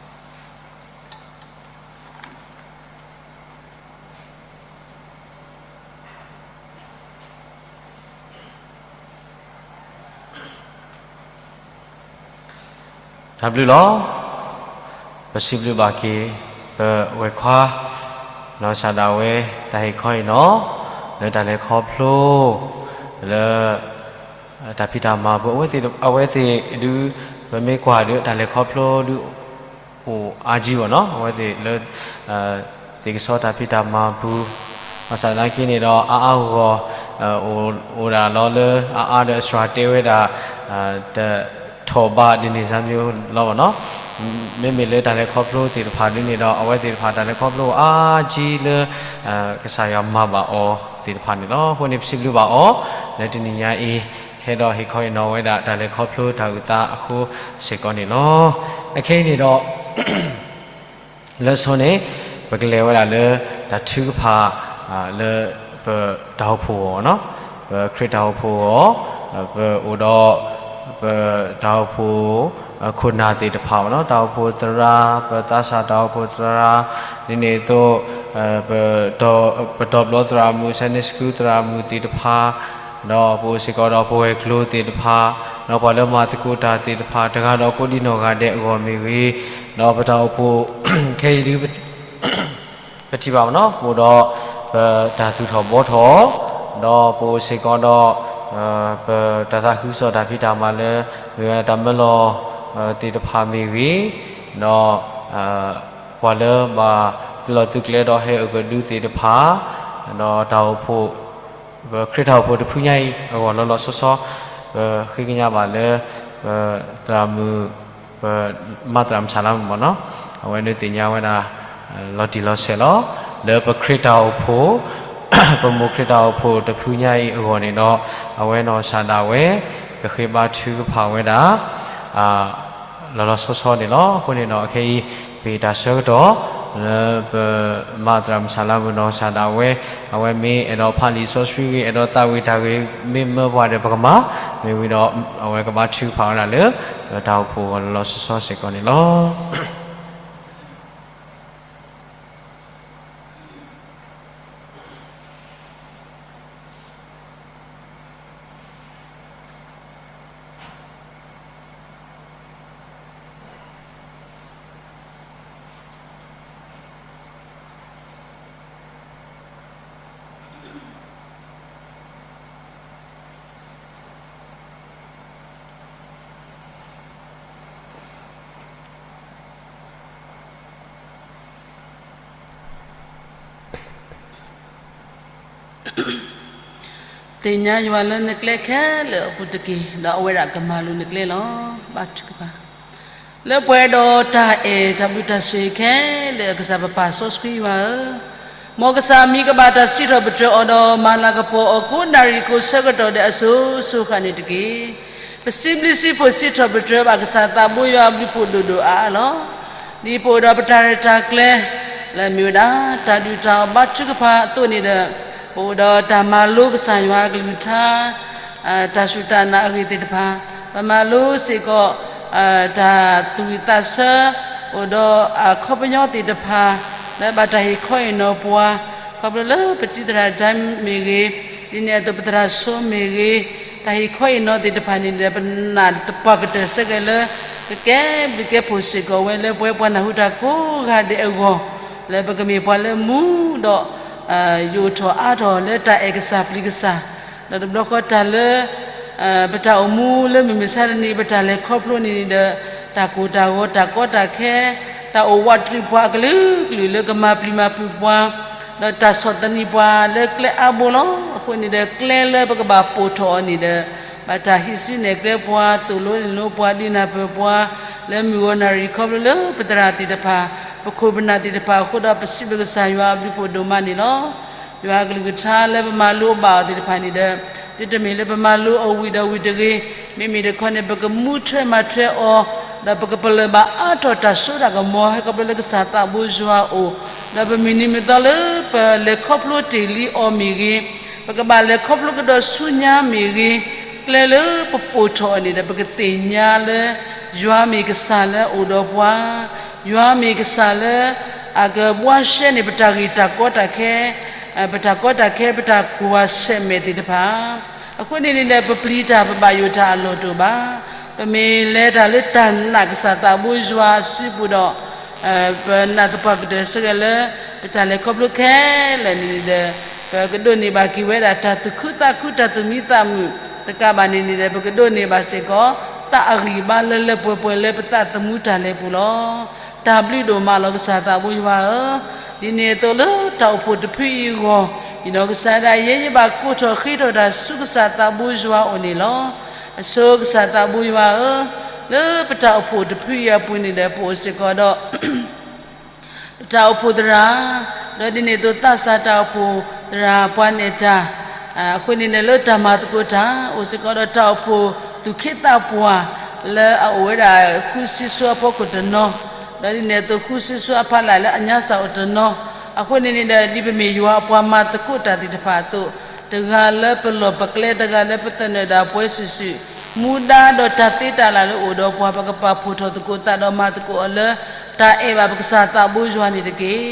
တၢ်ဘျုးလီၤ. ပစံးဘျုးဘၣ်က့ၤ ပဝဲၢ်ခွါ နီၢ်စၢ်ဒၣ်ဝဲ တၢ်ဟ့ၣ်ခီအံၤနီၤ လၢတၢ်လဲၤခီဖျိ လၢ တၢ်ဖံးတၢ်မၤပူၤ အဝဲသ့ၣ်ဒုး ပမ့ၢ်ကွၢ်ဒုး တၢ်လဲၤခီဖျိဒုး အိၣ်အါကံဘၣ်နီၤ အဝဲသ့ၣ်လၢ သ့ၣ်ကဆီတၢ်ဖံးတၢ်မၤပူၤ ဘၣ်ဆၣ်သနာ်က့န့ၣ်ဒီး အါအါဂီၢ်ဂီၢ် အိၣ်ဒၣ်လီၤလၢ အါအါဒီးအစှၤတဲဝဲဒၣ် တထီၣ်ဘးဒ်န့ၣ်စၢ်မံၤလီၤဘၣ်နီၤ မ့မ့ၢ်လၢတၢ်လဲၤခီဖျိသ့ၣ်တဖၣ်ဒုးန့ၣ်ဒီး အဝဲသ့ၣ်တဖၣ်တၢ်လဲၤခီဖျိအါကံလၢ ကစၢ်ယွၤမၤဘၣ်အီၤသ့ၣ်တဖၣ်န့ၣ်လီၤ. အဃိန့ၣ် ပစံးဘျုးဘၣ်အီၤ လၢတနံၤညါအံၤ ဟဲဒီးဟ့ၣ်ခီဟ့ၣ်နီၤဝဲဒၣ် တၢ်လဲၤခီဖျိတၢ်အုၣ်သးအဃိစ့ၢ်ကီးန့ၣ်လီၤ. အခဲအံၤန့ၣ်ဒီး လၢဆိန့ၣ် ပကလဲၤဝဲဒၣ်လၢ တၢ်ထုကဖၣ် လၢပတၢ်အိၣ်ဖှိၣ်အဂီၢ်နီၤ ပခရံာ်တၢ်အိၣ်ဖှိၣ်အဂီၢ် ပအိၣ်ဒီး ပတၢ်အိၣ်ဖှိၣ် ခိၣ်နၢ်သ့ၣ်တဖၣ်နီၤ တၢ်အိၣ်ဖှိၣ်သရၣ် ပသးစၢ်တၢ်အိၣ်ဖှိၣ်သရၣ် ဒ်န့ၣ်အသိး ပတီၢ်ဘျီသရၣ်မုၣ် Sunday School သရၣ်မုၣ်သ့ၣ်တဖၣ် ဒီးပအိၣ်စ့ၢ်ကီးဒီးပဝဲၢ်ကျိၤသ့ၣ်တဖၣ် ဒီးပှၤလၢမၤသကိးတၢ်သ့ၣ်တဖၣ် တဂၤဒီးကိးဒံနီၢ်ဂၤဒဲးအဂီၢ်မ့ၢ်ဂ့ၤ ဒီးပတၢ်အိၣ်ဖှိၣ်ခဲအံၤဒုး ပ ပထံၣ်ဘၣ်မနီၤ ပအိၣ်ဒီး ပတၢ်သူၣ်ထီၣ်ဘှီထီၣ်, ဒီးပအိၣ်စ့ၢ်ကီးဒီး ပတၢ်သးခုကစီၣ်တၢ်ဖံးတၢ်မၤလၢ မ့ၢ်ဝဲဒၣ်တၢ်မၢလီၤသ့ၣ်တဖၣ်မ့ၢ်ဂ့ၤ, ဒီး ပှၤလၢဘၣ်သုးလီၢ်သုးကျဲဒီးဟဲအုၣ်ကဒုသ့ၣ်တဖၣ်, ဒီးတၢ်အိၣ်ဖှိၣ် ပခရံာ်တၢ်အိၣ်ဖှိၣ်တဖုညါအံၤ အဂီၢ်လီၤလီၤဆီဆီ ပဃ့ကညးဘၣ်လၢ ပသရၣ်မုၣ် ပမၤသရၣ်မုၣ်ဆၣ်လါမုၣ်မနီၤ, အဝဲဒၣ်သ့ၣ်ညါဝဲဒၣ် လီၤတံၢ်လီၤဆဲးလီၤ. လၢပခရံာ်တၢ်အိၣ်ဖှိၣ် ပမိၢ်ခရံာ်တၢ်အိၣ်ဖှိၣ်တဖုညါအံၤအဂီၢ်န့ၣ်ဒီး အဝဲနီၢ်ကစၢ်ဒၣ်ဝဲ ကဃ့ဘါထုကဖၣ်ဝဲဒၣ် လီၤလီၤဆီဆီန့ၣ်လီၤ. အဃိန့ၣ်ဒီး အခဲအံၤ ပတၢ်ဆၢကတီၢ် လၢပမၤသရၣ်မုၣ်ဆၣ်လါမုၣ်နီၢ်ကစၢ်ဒၣ်ဝဲ အဝဲမ့ၢ်အဲၣ်ဒိးဖးလံာ်စီဆှံဂ့ၤ အဲၣ်ဒိးသးဝံၣ်တၢ်ဂ့ၤ မ့ၢ်မၢပှၤဒီးပကမၤ, မ့ၢ်ဝံၤဒီး အဝဲကဘါထုကဖၣ်ဝဲဒၣ်လၢ ပတၢ်အိၣ်ဖှိၣ်အဂီၢ်လီၤလီၤဆီဆီစ့ၢ်ကီးန့ၣ်လီၤ. သ့ၣ်ညါယွၤလၢနကျဲခဲလၢာ်အပူၤတက့ၢ်, ဒီးအဝဲဒၣ်ကမၤလိၤနကျဲလီၤ. ဘါထုကဖၣ်. လၢပှဲၤဒီးတၢ်အဲၣ်တၢ်ဘျုးတၢ်ဆိၣ်ဂ့ၤခဲလၢာ် ကစၢ်ပပၢ်စီဆှံယွၤဧၢ, မ်ကစၢ်မံၤကဘၣ်တၢ်စံးထီၣ်ပတြၢၤအီၤဒီး မၤလၤကပီၤအီၤကိးနၣ်ရံၣ်ကိးဆၢကတီၢ်ဒီးအစိၤစိၤဃၣ်န့ၣ်တက့ၢ်. ပစံးဘျုးစံးဖှိၣ်စံးထီၣ်ပတြၢၤဘၣ်ကစၢ်သးဘိယွၤအဘျုးဖှိၣ်ဒိၣ်ဒိၣ်အါအါလီၤ. ဒ်ပအိၣ်ဒီးပတၢ်ရဲၣ်တၢ်ကျဲၤ လၢမ့ၢ်ဝဲဒၣ် တၢ်ဒုၣ်တၢ်အီၣ်ဘါထုကဖၣ်အသိးန့ၣ်ဒီး ပအိၣ်ဒီးတၢ်မၤလိကစၢ်ယွၤအကလုၢ်ကထါ တၢ်စူၢ်တၢ်နာ်အဂ့ၢ်သ့ၣ်တဖၣ်, ပမၤလိစ့ၢ်ကီး တၢ်သူၣ်ဝံၣ်သးဆၢ အိၣ်ဒီးအခီပညီသ့ၣ်တဖၣ် လၢဘၣ်တၢ်ဟ့ၣ်ခီဟ့ၣ်နီၤပှၤ ခီဖျိလၢပတံၤသရၣ်တၢ်မ့ၢ်ဂ့ၤ, ဒ်န့ၣ်အသိးပသရၣ်ဆိမ့ၢ်ဂ့ၤ, တၢ်ဟ့ၣ်ခီဟ့ၣ်နီၤသ့ၣ်တဖၣ်န့ၣ်ဒီး ပနာ်သပှၢ်ကတၢၢ်ဆၢက့ၤလၢ ကကဲဘျုးကဲဖှိၣ်စ့ၢ်ကီးဝဲလၢပဝဲပှၤနၢ်ဟူတၢ်ကိးဂၤဒဲးအဂီၢ်, လၢပကမ့ၢ်ပှၤလၢမူဒီး ယိာ်ထီၣ်အါထီၣ်လၢတၢ်အဲၣ်ကစၢ်ပျံၤကစၢ်, ဒီးတဘျီဃီတၢ်လၢ ပတၢ်အိၣ်မူလၢမုၢ်မဆါတနံၤ ပတၢ်လဲၤခီဖျိန့ၣ်ဒီး တၢ်ကိၢ်တၢ်ဂီၤ တၢ်ကီတၢ်ခဲ, တၢ်အိၣ်ဝးတရံးပှၤအကလုာ်ကလုာ်လၢကမၤပျံၤမၤဖုးပှၤ, ဒီးတၢ်ဆီၣ်သနံးပှၤလၢကျဲအါဘိလီၤ. အဃိန့ၣ်ဒီး ကျဲလၢပကဘၣ်ပိာ်ထီၣ်အီၤန့ၣ်ဒီး ဘၣ်တၢ်ဟံးစုနဲၣ်ကျဲပှၤ သိၣ်လိနဲၣ်လိပှၤ ဒုးနၢ်ပၢၢ်ပှၤ လၢမုၢ်ဂီၤနၣ်ရံၣ်ခီဖျိလၢပသရၣ်သ့ၣ်တဖၣ် ပခိၣ်ပနၢ်သ့ၣ်တဖၣ်အဃိဒီး ပစံးဘျုးကစၢ်ယွၤအဘျုးဖှိၣ်ဒိၣ်မးန့ၣ်လီၤ. ယွၤအကလုၢ်ကထါလၢပမၤလိဘၣ်အီၤသ့ၣ်တဖၣ်န့ၣ်ဒီး သုတမ့ၢ်လၢပမၤလိအီၤဝံၤဒီးဝံၤတဂ့ၤ, မ့မ့ၢ်တခီန့ၣ် ပကမူထွဲမၤထွဲအီၤ, ဒီးပကပလၢၢ်ဘၣ်အါထီၣ်တၢ်စိတၢ်ကမီၤ ဟဲခီဖျိလၢကစၢ်သးဘိယွၤအအိၣ်, ဒီးပမုၢ်နံၤမုၢ်သီလၢပလဲၤခီဖျိတ့ၢ်လံအီၤမ့ၢ်ဂ့ၤ, ပကဘၣ်လဲၤခီဖျိကဒီးဆူညါမ့ၢ်ဂ့ၤ, ကျဲလၢပပိာ်ထီၣ်အီၤန့ၣ်ဒီး ပကသ့ၣ်ညါလၢ ယွၤမ့ၢ်ကစၢ်လၢအအိၣ်ဒီးပှၤ, ယွၤမ့ၢ်ကစၢ်လၢ အကဘှါရှဲန့ၢ်ပတၢ်ဂ့ၢ်တၢ်ကီတၢ်ခဲ, ပတၢ်ကီတၢ်ခဲ ပတၢ်ကွၢ်ဆၢၣ်မဲာ်သ့ၣ်တဖၣ်, အဃိန့ၣ်န့ၣ်ဒီး ပပျံၤတၢ်ပဘၣ်ယိၣ်တၢ်အလီၢ်တအိၣ်ဘၣ်. ပမ့ၢ်လဲၤတၢ်လၢတၢ်နာ်ကစၢ်သးဘိယွၤအစုပူၤဒီး ပနာ်သပှၢ်ကတၢၢ်ဆၢက့ၤလၢ ပတၢ်လဲၤခီဖျိခဲလၢာ်န့ၣ်န့ၣ်ဒီး ပကဒိးန့ၢ်ဘၣ်က့ၤဝဲဒၣ်တၢ်သူၣ်ခုသးခု တၢ်သူၣ်မံသးမုာ်တကးဘၣ်န့ၣ်န့ၣ်ဒီး ပကဒိးန့ၢ်ဘၣ်စ့ၢ်ကီး သးအဂံၢ်ဘါလၢလၢပှဲၤပှဲၤလၢပသးသမူတၢ်လဲၤပူၤလီၤ. တၢ်ဘျုးဒိၣ်မးလီၤကစၢ်သးဘိယွၤဧၢ, ဒ်န့ၣ်အသိးလၢတၢ်အိၣ်ဖှိၣ်တဖုအံၤအဂီၢ်, ယနီၢ်ကစၢ်ဒၣ်ယဲယဘၣ်ကိးထီၣ်ဃ့ထီၣ်တၢ်ဆူကစၢ်သးဘိယွၤအအိၣ်န့ၣ်လီၤ. အဆိကစၢ်သးဘိယွၤဧၢ, လၢပတၢ်အိၣ်ဖှိၣ်တဖုအံၤအပူၤန့ၣ်ဒီး ပအိၣ်စ့ၢ်ကီးဒီး ပတၢ်အိၣ်ဖှိၣ်သရၣ်, ဒီးဒ်န့ၣ်အသိးသးစၢ်တၢ်အိၣ်ဖှိၣ်သရၣ်ပှၤနဲၣ်တၢ်, အဃိန့ၣ်န့ၣ်လၢတၢ်မၤသကိးတၢ် အိၣ်စ့ၢ်ကီးဒီးတၢ်အိၣ်ဖှိၣ်သူၣ်က့သးပှၢ် လၢအအိၣ်ဝဲဒၣ်ဃုဆံဆူအဖီခိၣ်တနီၤ, ဒီးဒ်န့ၣ်အသိးဃုဆံဆူအဖီလာ်လၢအညါစၢ်အိၣ်တနီၤ, အဃိန့ၣ်န့ၣ်ဒီး ဒ်ပမ့ၢ်ယွၤအပှၤမၤသကိးတၢ်သ့ၣ်တဖၣ်အသိး, တဂၤလၢပလီၢ်ပကျဲ တဂၤလၢပသနၢၣ်ဒၣ်ပှဲၤစုာ်စုာ်, မူဒါဒီးတၢ်သ့တၢ်လၢ်လၢအိၣ်ဒီးပှၤ ပကပာ်ဖှိၣ်ထီၣ်သကိးသးဒီးမၤသကိးအီၤလၢ တၢ်အဲၣ်ဘၣ်ပကစၢ်သးဘိယွၤန့ၣ်တက့ၢ်.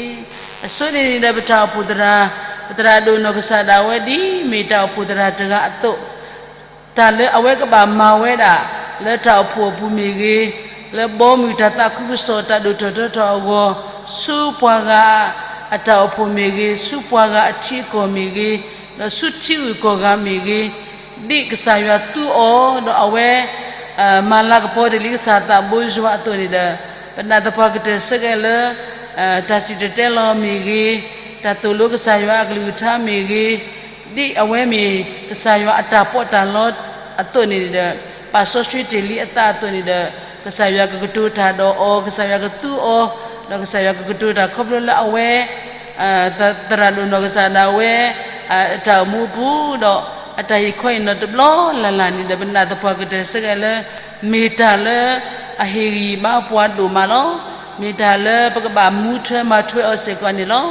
အဆိန့ၣ်န့ၣ်ဒီးပတၢ်အိၣ်ဖှိၣ်သရၣ်, ပသရၣ်ဒိၣ်နီၢ်ကစၢ်ဒၣ်ဝဲဒ်မ့ၢ်တၢ်အိၣ်ဖှိၣ်သရၣ်တဂၤအသိး, တၢ်လၢအဝဲကဘၣ်မၤဝဲဒၣ် လၢတၢ်အိၣ်ဖှိၣ်အပူၤမ့ၢ်ဂ့ၤ, လၢဘီမုၢ်တၢ်သးခုကစီၣ်တၢ်ဒိၣ်ထီၣ်ထီထီၣ်အဂီၢ်, ဆူပှၤဂၤ အတၢ်အိၣ်ဖှိၣ်မ့ၢ်ဂ့ၤ, ဆူပှၤဂၤအထံအကီၢ်မ့ၢ်ဂ့ၤ, ဒီးဆူထံဂုၤကီၢ်ဂၤမ့ၢ်ဂ့ၤ, ဒ်ကစၢ်ယွၤသူအီၤ, ဒီးအဝဲ မၤလၤကပီၤတ့ၢ်လံကစၢ်သးဘိယွၤအသိးန့ၣ်ဒီး, ပနာ်သပှၢ်ကတၢၢ်ဆၢကဲးလၢ တၢ်စံၣ်တဲၤတဲလီၤမ့ၢ်ဂ့ၤ, တၢ်သိၣ်လိကစၢ်ယွၤအကလုၢ်ကထါမ့ၢ်ဂ့ၤ, ဒ်အဝဲမ့ၢ်ကစၢ်ယွၤအတၢ်ပီးတၢ်လီအသိးန့ၣ်ဒီး, ပာ်စီဆှံတ့ၢ်လံအသးအသိးန့ၣ်ဒီး, ကစၢ်ယွၤကကတိၤတၢ်ဒီးအီၤ, ကစၢ်ယွၤကသူအီၤ, ဒီးကစၢ်ယွၤကကတိၤတၢ်ခီဖျိလၢအဝဲ သရၣ်ဒိၣ်နီၢ်ကစၢ်ဒၣ်ဝဲ အတၢ်အိၣ်မူအပူၤဒီး အတၢ်ဟ့ၣ်ခီဟ့ၣ်နီၤတဘျီလၢ်လၢ်န့ၣ်ဒီး ပနာ်သပှၢ်ကတၢၢ်ဆၢကဲးလၢ မ့ၢ်တၢ်လၢ အဟ့ၣ်ဂံၢ်ဘါပှၤဒိၣ်မးလီၤ. မ့ၢ်တၢ်လၢပကဘၣ်မူထွဲမၤထွဲအီၤစ့ၢ်ကီးန့ၣ်လီၤ.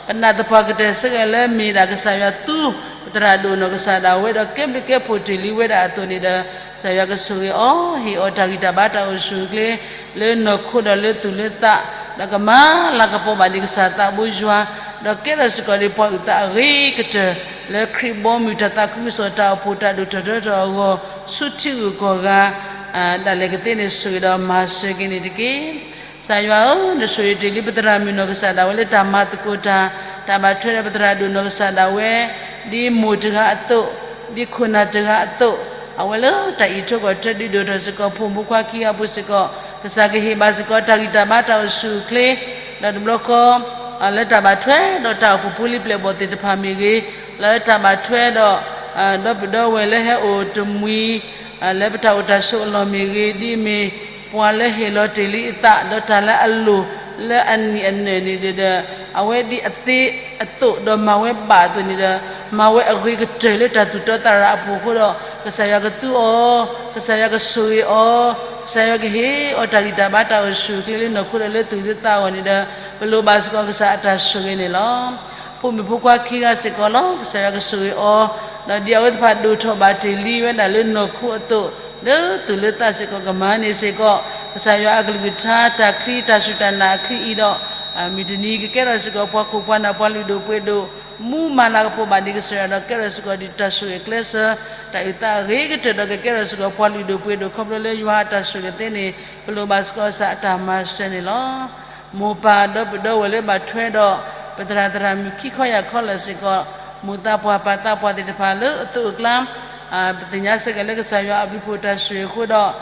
ပနာ်သပှၢ်ကတၢၢ်ဆၢကဲးလၢ မ့ၢ်ဒၣ်ကစၢ်ယွၤသူ ပသရၣ်ဒိၣ်နီၢ်ကစၢ်ဒၣ်ဝဲဒီး ကဲဘျုးကဲဖှိၣ်တ့ၢ်လံဝဲဒၣ်အသိးန့ၣ်ဒီး, ကစၢ်ယွၤကဆိၣ်ဂ့ၤအီၤ, ဟ့ၣ်အီၤတၢ်ဂံၢ်တၢ်ဘါတၢ်အိၣ်ဆူၣ်အိၣ်ချ့ လၢနီၢ်ခိဒီးလၢသူၣ်လၢသး, ဒီးကမၤလၤကပီၤဘၣ်ဒံးကစၢ်သးဘိယွၤ, ဒီးကဲထီၣ်စ့ၢ်ကီးဒံးပှၤအုၣ်သးအဂ့ၤကတၢၢ် လၢခရံာ်ဘီမုၢ်တၢ်သးခုကစီၣ်တၢ်အိၣ်ဖှိၣ်တၢ်ဒိၣ်ထီၣ်ထီထီၣ်အဂီၢ်, ဆူထံဂုၤကီၢ်ဂၤ ဒၣ်လဲာ်ကသ့န့ၣ်ဆိၣ်ဂ့ၤဒီးမၤစၢၤက့ၤန့ၣ်တက့ၢ်. ကစၢ်ယွၤဧၢ, နဆိၣ်ဂ့ၤတ့ၢ်လံပသရၣ်မုၣ်နီၢ်ကစၢ်ဒၣ်ဝဲလၢတၢ်မၤသကိးတၢ်, တၢ်ဘၣ်ထွဲဒီးပသရၣ်ဒိၣ်နီၢ်ကစၢ်ဒၣ်ဝဲ, ဒ်မိၢ်တဂၤအသိး, ဒ်ခိၣ်နၢ်တဂၤအသိး, အဝဲလၢတၢ်အံးထွဲကွၢ်ထွဲဒုးဒိၣ်ထီၣ်စ့ၢ်ကီး ဖိမုၣ်ဖိခွါခံဂၤအပူၤစ့ၢ်ကီး, ကစၢ်ကဟ့ၣ်ဘၣ်စ့ၢ်ကီးတၢ်ဂံၢ်တၢ်ဘါတၢ်အိၣ်ဆူၣ်အိၣ်ချ့, ဒီးတဘျီဃီ လၢတၢ်ဘၣ်ထွဲဒီးတၢ်အိၣ်ဖှိၣ်ဖိလံၤပျဲၢ်ဘီၣ်သ့ၣ်တဖၣ်မ့ၢ်ဂ့ၤ, လၢတၢ်ဘၣ်ထွဲဒီး ဒီပုၢ်ဒီဝဲၢ်လၢဟဲအိၣ်တမှံၤ လၢပတၢ်အိၣ်တၢ်ဆိးအလီၢ်မ့ၢ်ဂ့ၤ, ဒ်မ့ၢ်ပှၤလၢဟ့ၣ်လီၤတ့ၢ်လံအသး ဒီးတၢ်လၢအလိၣ်လၢအနံၣ်အနၢၣ်န့ၣ်ဒီး, အဝဲဒ်အသ့အသိးဒီးမၤဝဲဘၣ်အသိးန့ၣ်ဒီး, မၤဝဲအဂ့ၤကတၢၢ်လၢတၢ်သူၣ်တီသးရၤအပူၤအဃိဒီး, ကစၢ်ယွၤကသူအီၤ, ကစၢ်ယွၤကဆိၣ်ဂ့ၤအီၤ, ကစၢ်ယွၤကဟ့ၣ်အီၤတၢ်ဂံၢ်တၢ်ဘါတၢ်အိၣ်ဆူၣ်အိၣ်ချ့လၢနီၢ်ခိဒီးလၢသူၣ်လၢသးအဂီၢ်န့ၣ်ဒီး, ပလိၣ်ဘၣ်စ့ၢ်ကီးကစၢ်အတၢ်ဆိၣ်ဂ့ၤန့ၣ်လီၤ. ဖိမုၣ်ဖိခွါခံဂၤစ့ၢ်ကီးလီၤ. ကစၢ်ယွၤကဆိၣ်ဂ့ၤအီၤ, ဒီးဒ်အဝဲသ့ၣ်တဖၣ်ဒိၣ်ထီၣ်ဘၣ်တ့ၢ်လံဝဲဒၣ်လၢနီၢ်ခိအသိး, လၢသူၣ်လၢသးစ့ၢ်ကီးကမၤန့ၢ်စ့ၢ်ကီး, ကစၢ်ယွၤအကလုၢ်ကထါတၢ်ချံတၢ်စူၢ်တၢ်နာ်အချံအံၤဒီး, မုၢ်တနံၤကကဲထီၣ်စ့ၢ်ကီးပှၤခိၣ်ပှၤနၢ်ပှၤလုၢ်ဒိၣ်ပှ့ၤဒိၣ်, မူမၤလၤကပီၤဘၣ်ဒံးကစၢ်ယွၤဒီးကဲထီၣ်စ့ၢ်ကီးဒံးတၢ်ဆိၣ်ဂ့ၤကျဲစၢၤ, တၢ်အုၣ်သးအဂ့ၤကတၢၢ်ဒီးကကဲထီၣ်စ့ၢ်ကီးပှၤလုၢ်ဒိၣ်ပှ့ၤဒိၣ်ခီဖျိလၢယွၤအတၢ်ဆိၣ်ဂ့ၤသ့န့ၣ်, ပလိၣ်ဘၣ်စ့ၢ်ကီးကစၢ်အတၢ်မၤစၢၤန့ၣ်လီၤ. မိၢ်ပၢ်ဒီပုၢ်ဒီဝဲၢ်လၢဘၣ်ထွဲဒီး, ပသရၣ်သရၣ်မုၣ်ခံခီယၢ်ခီလၢာ်စ့ၢ်ကီး, မိၢ်သးပှၢ်ပၢ်သးပှၢ်သ့ၣ်တဖၣ်လၢအသိးအကျါ, ပသ့ၣ်ညါစ့ၢ်ကီးလၢကစၢ်ယွၤအဘျုးဖှိၣ်တၢ်ဆိၣ်ဂ့ၤအဃိဒီး,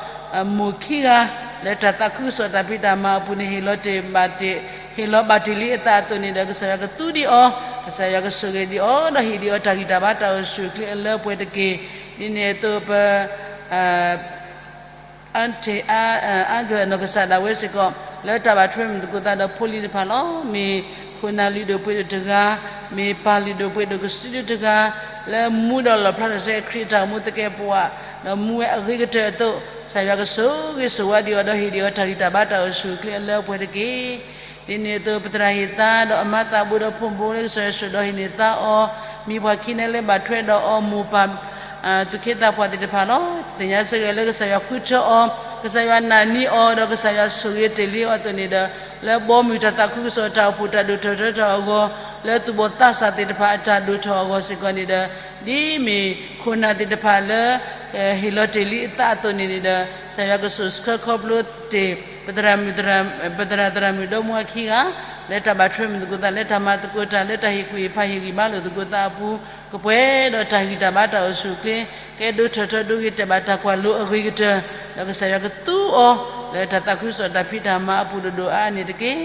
မိၢ်ခံဂၤ, လၢတၢ်သးခုကစီၣ်တၢ်ဖံးတၢ်မၤအပူၤန့ၣ် ဟ့ၣ်လီၤတ့ၢ်ဘၣ်တ့ၢ်, ဟ့ၣ်လီၤဘၣ်တ့ၢ်လံအသးအသိးန့ၣ်ဒီး ကစၢ်ယွၤကသူဒံးအီၤ, ကစၢ်ယွၤကဆိၣ်ဂ့ၤဒံးအီၤ, ဒီးဟ့ၣ်ဒံးအီၤတၢ်ဂံၢ်တၢ်ဘါတၢ်အိၣ်ဆူၣ်အိၣ်ချ့အလၢအပှဲၤတက့ၢ်. ဒ်န့ၣ်အသိးပ အၣ်ထ့ၣ်အါ အါဂၤနီၢ်ကစၢ်ဒၣ်ဝဲစ့ၢ်ကီး, လၢတၢ်ဘၣ်ထွဲမုာ်သကိးသးဒီးဖိလံၤတဖၣ်လီၤ. မ့ၢ်ခိၣ်နၢ်လုၢ်ဒိၣ်ပှ့ၤဒိၣ်တဂၤ, မ့ၢ်ပၢ်လုၢ်ဒိၣ်ပှ့ၤဒိၣ်ကစုဒုတဂၤ, လၢမူဒီးလီၣ်ဖျါထီၣ်စ့ၢ်ကီးခရံာ်အတၢ်အိၣ်မူသကဲးပဝး, ဒီးမူဝဲအဂ့ၤကတၢၢ်အသိး, ကစၢ်ယွၤကဆိၣ်ဂ့ၤဆိၣ်ဝါဒံးအီၤဒီးဟ့ၣ်ဒံးအီၤတၢ်ဂံၢ်တၢ်ဘါတၢ်အိၣ်ဆူၣ်အိၣ်ချ့အလၢအပှဲၤတက့ၢ်. ဒ်န့ၣ်အသိးပသရၣ်ဟ့ၣ်သါဒီးအမါသးဘိဒီးဖိမုၣ်ဖိလၢကစၢ်ယွၤဆိၣ်ဒီးဟ့ၣ်န့ၢ်သါအီၤ, မ့ၢ်ပှၤခံန့ၣ်လၢဘၣ်ထွဲဒီးအီၤ, မိၢ်ပၢ် သူၣ်က့သးပှၢ်သ့ၣ်တဖၣ်လီၤ. ပသ့ၣ်ညါစ့ၢ်ကီးလၢကစၢ်ယွၤဃုထၢအီၤ, ကစၢ်ယွၤနာ်န့ၢ်အီၤ, ဒီးကစၢ်ယွၤဆိၣ်ဂ့ၤတ့ၢ်လံအီၤအသိးန့ၣ်ဒီး, လၢဘီမုၢ်တၢ်သးခုကစီၣ်တၢ်အိၣ်ဖှိၣ်တၢ်ဒိၣ်ထီၣ်ထီထီၣ်အဂီၢ်, လၢသူၣ်ဘီၣ်သးစၢ်သ့ၣ်တဖၣ်အတၢ်ဒိၣ်ထီၣ်အဂီၢ်စ့ၢ်ကီးန့ၣ်ဒီး, ဒ်မ့ၢ်ခိၣ်နၢ်သ့ၣ်တဖၣ်လၢ ဟ့ၣ်လီၤတ့ၢ်လံအသးအသိးန့ၣ်န့ၣ်ဒီး, ကစၢ်ယွၤကဆိၣ်ဆှၢခီဖျိတ့ၢ် ပသရၣ်မုၣ်သရၣ်, ပသရၣ်သရၣ်မုၣ်ဒီမါဝၤခံဂၤ, လၢတၢ်ဘၣ်ထွဲမုာ်သကိးသး, လၢတၢ်မၤသကိးတၢ်, လၢတၢ်ဟ့ၣ်ကူၣ်ဟ့ၣ်ဖးဟ့ၣ်ဂံၢ်ဘါလိာ်သကိးသးအပူၤ, ကပှဲၤဒီးတၢ်ဂံၢ်တၢ်ဘါတၢ်အိၣ်ဆူၣ်အိၣ်ချ့, ကဲဒိၣ်ထီၣ်ထီဒိဂ့ၤတဲာ်ဘၣ်တၢ်ကွၢ်လိအဂ့ၤကတၢၢ်, ဒီးကစၢ်ယွၤကသူအီၤ, လၢတၢ်သးခုကစီၣ်တၢ်ဖံးတၢ်မၤအပူၤဒိၣ်ဒိၣ်အါအါန့ၣ်တက့ၢ်.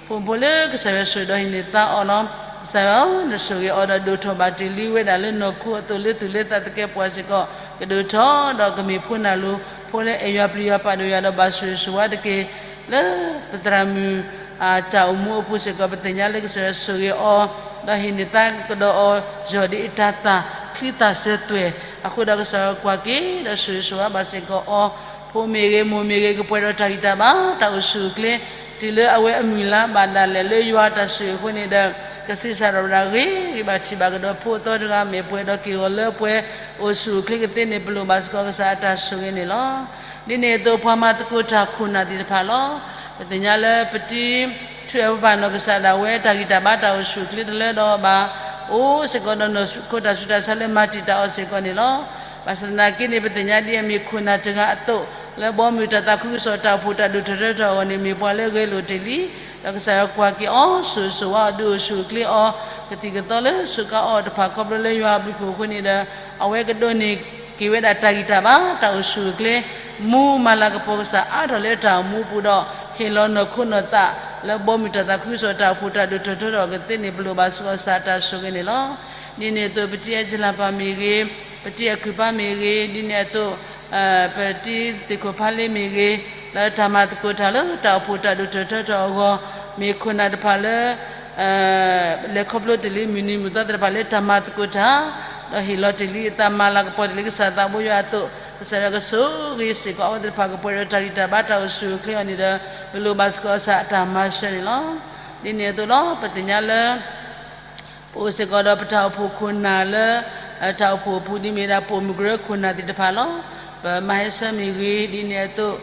ဖိမုၣ်ဖိလၢကစၢ်ယွၤဆိၣ်ဒီးဟ့ၣ်န့ၢ်သါအီၤလီၤ. ကစၢ်ယွၤဧၢ, နဆိၣ်ဂ့ၤအီၤဒီးဒိၣ်ထီၣ်ဘၣ်တ့ၢ်လံဝဲဒၣ်လၢနီၢ်ခိအသိးလၢသူၣ်လၢသးသကဲးပဝးစ့ၢ်ကီး, ကဒိၣ်ထီၣ်ဒီးကမ့ၢ်ဖိနၢ်လိၤ, ဖိလၢအဲၣ်ယွၤပျံၤယွၤပာ်ဒိၣ်ယွၤဒီးဘၣ်ဆိၣ်ဂ့ၤဆိၣ်ဝါတက့ၢ်. လၢပသရၣ်မုၣ် တၢ်အိၣ်မူအပူၤစ့ၢ်ကီး ပသ့ၣ်ညါလၢကစၢ်ယွၤဆိၣ်ဂ့ၤအီၤ, ဒီးဟ့ၣ်န့ၢ်သါကဒီးအီၤ, ယီၢ်ဒ်အတၤသၣ်ချံသၣ်စၢၤသွဲၣ်, အဃိဒီးကစၢ်ယွၤကွၢ်က့ၤဒီးဆိၣ်ဂ့ၤဆိၣ်ဝါဘၣ်စ့ၢ်ကီးအီၤ, ဖိမ့ၢ်ဂ့ၤ, မိၢ်မ့ၢ်ဂ့ၤ, ကပှဲၤဒီးတၢ်ဂံၢ်တၢ်ဘါတၢ်အိၣ်ဆူၣ်အိၣ်ချ့, တုၤလၢအဝဲအမုၢ်လါဘၣ်ဒၣ်လဲာ်လၢယွၤအတၢ်ဆိၣ်ဂ့ၤအဃိန့ၣ်ဒီး, ကဆံးစၢ်ဒီးဝဲဒၣ်ဂ့ၤဂ့ၤဘၣ်ထံၣ်ဘၣ်ကဒီးဖိအသီတဂၤ မ့ၢ်ပှဲၤဒီးက့ၢ်ဂီၤလၢပှဲၤအိၣ်ဆူၣ်အိၣ်ချ့ကသ့န့ၣ် ပလိၣ်ဘၣ်စ့ၢ်ကီးကစၢ်အတၢ်ဆိၣ်ဂ့ၤန့ၣ်လီၤ. ဒ်န့ၣ်အသိးပှၤမၤသကိးတၢ်ခိၣ်နၢ်သ့ၣ်တဖၣ်လီၤ. ပသ့ၣ်ညါလၢပတံၤ ထွံၣ်အဖိဖၣ်နီၢ်ကစၢ်ဒၣ်ဝဲ တၢ်ဂံၢ်တၢ်ဘါတၢ်အိၣ်ဆူၣ်အိၣ်ချ့တလၢဒီးဘၣ်, အိၣ်စ့ၢ်ကီးဒီးနီၢ်ခိတၢ်ဆူးတၢ်ဆါလၢမၤတံာ်တာ်အီၤစ့ၢ်ကီးန့ၣ်လီၤ. ဘၣ်ဆၣ်သနာ်က့န့ၣ် ပသ့ၣ်ညါဒ်အမ့ၢ်ခိၣ်နၢ်တဂၤအသိး, လၢဘီမုၢ်တၢ်သးခုကစီၣ်တၢ်အိၣ်ဖှိၣ်တၢ်ဒိၣ်ထီၣ်ထီထီၣ်အဂီၢ်န့ၣ် မ့ၢ်ပှၤလၢဂဲၤလိာ်တ့ၢ်လံ, ဒီးကစၢ်ယွၤကွၢ်က့ၤအီၤ ဆိၣ်ဂ့ၤဆိၣ်ဝါအီၤ ဒုးအိၣ်ဆူၣ်အိၣ်ချ့အီၤ ကသံၣ်ကသီလၢစူးကါအီၣ်တဖၣ် ခီဖျိလၢယွၤအဘျုးအဖှိၣ်အဃိန့ၣ်ဒီး အဝဲကဒိးန့ၢ်က့ၤဝဲဒၣ်တၢ်ဂံၢ်တၢ်ဘါ တၢ်အိၣ်ဆူၣ်အိၣ်ချ့ မူမၤလၤကပီၤကစၢ်အါထီၣ်လၢတၢ်အိၣ်မူအပူၤဒီး ဟ့ၣ်လီၤနီၢ်ခိနီၢ်သး လၢဘီမုၢ်တၢ်သးခုကစီၣ်တၢ်အိၣ်ဖှိၣ်တၢ်ဒိၣ်ထီၣ်ထီထီၣ်ကသ့န့ၣ် ပလိၣ်ဘၣ်စ့ၢ်ကီးကစၢ်အတၢ်ဆိၣ်ဂ့ၤန့ၣ်လီၤ. ဒ်န့ၣ်အသိး ပတံၤအကလၢပၢ်မ့ၢ်ဂ့ၤ, ပတံၤအကုၢ်ပၢ်မ့ၢ်ဂ့ၤ, ဒ်န့ၣ်အသိး ပတံၤသ့ၣ်ခိၣ်ဖးလ့မ့ၢ်ဂ့ၤ, လၢတၢ်မၤသကိးတၢ်လၢတၢ်အိၣ်ဖှိၣ်တၢ်ဒိၣ်ထီၣ်ထီထီၣ်အဂီၢ်, မ့ၢ်ခိၣ်နၢ်တဖၣ်လၢ လဲၤခီဖျိတ့ၢ်လံမုၢ်နံၤမုၢ်သီသ့ၣ်တဖၣ်လၢတၢ်မၤသကိးတၢ်, ဒီးဟ့ၣ်လီၤတ့ၢ်လံအသးမၤလၤကပီၤတ့ၢ်လံကစၢ်သးဘိယွၤအသိး, ကစၢ်ယွၤကဆိၣ်ဂ့ၤစ့ၢ်ကီးအဝဲသ့ၣ်တဖၣ်ကပှဲၤဒီးတၢ်ဂံၢ်တၢ်ဘါတၢ်အိၣ်ဆူၣ်အိၣ်ချ့အီၤန့ၣ်ဒီး ပလိၣ်ဘၣ်စ့ၢ်ကီးကစၢ်အတၢ်မၤစၢၤန့ၣ်လီၤ. ဒ်န့ၣ်အသိးလီၤ ပသ့ၣ်ညါလၢ ပအိၣ်စ့ၢ်ကီးဒီးပတၢ်အိၣ်ဖှိၣ်ခိၣ်နၢ်လၢ တၢ်အိၣ်ဖှိၣ်အပူၤဒ်မ့ၢ်ဒၣ်ပိာ်မုၣ်ကရၢခိၣ်နၢ်သ့ၣ်တဖၣ်လီၤ. ပမၤဟဲဆၢမ့ၢ်ဂ့ၤ, ဒ်န့ၣ်အသိး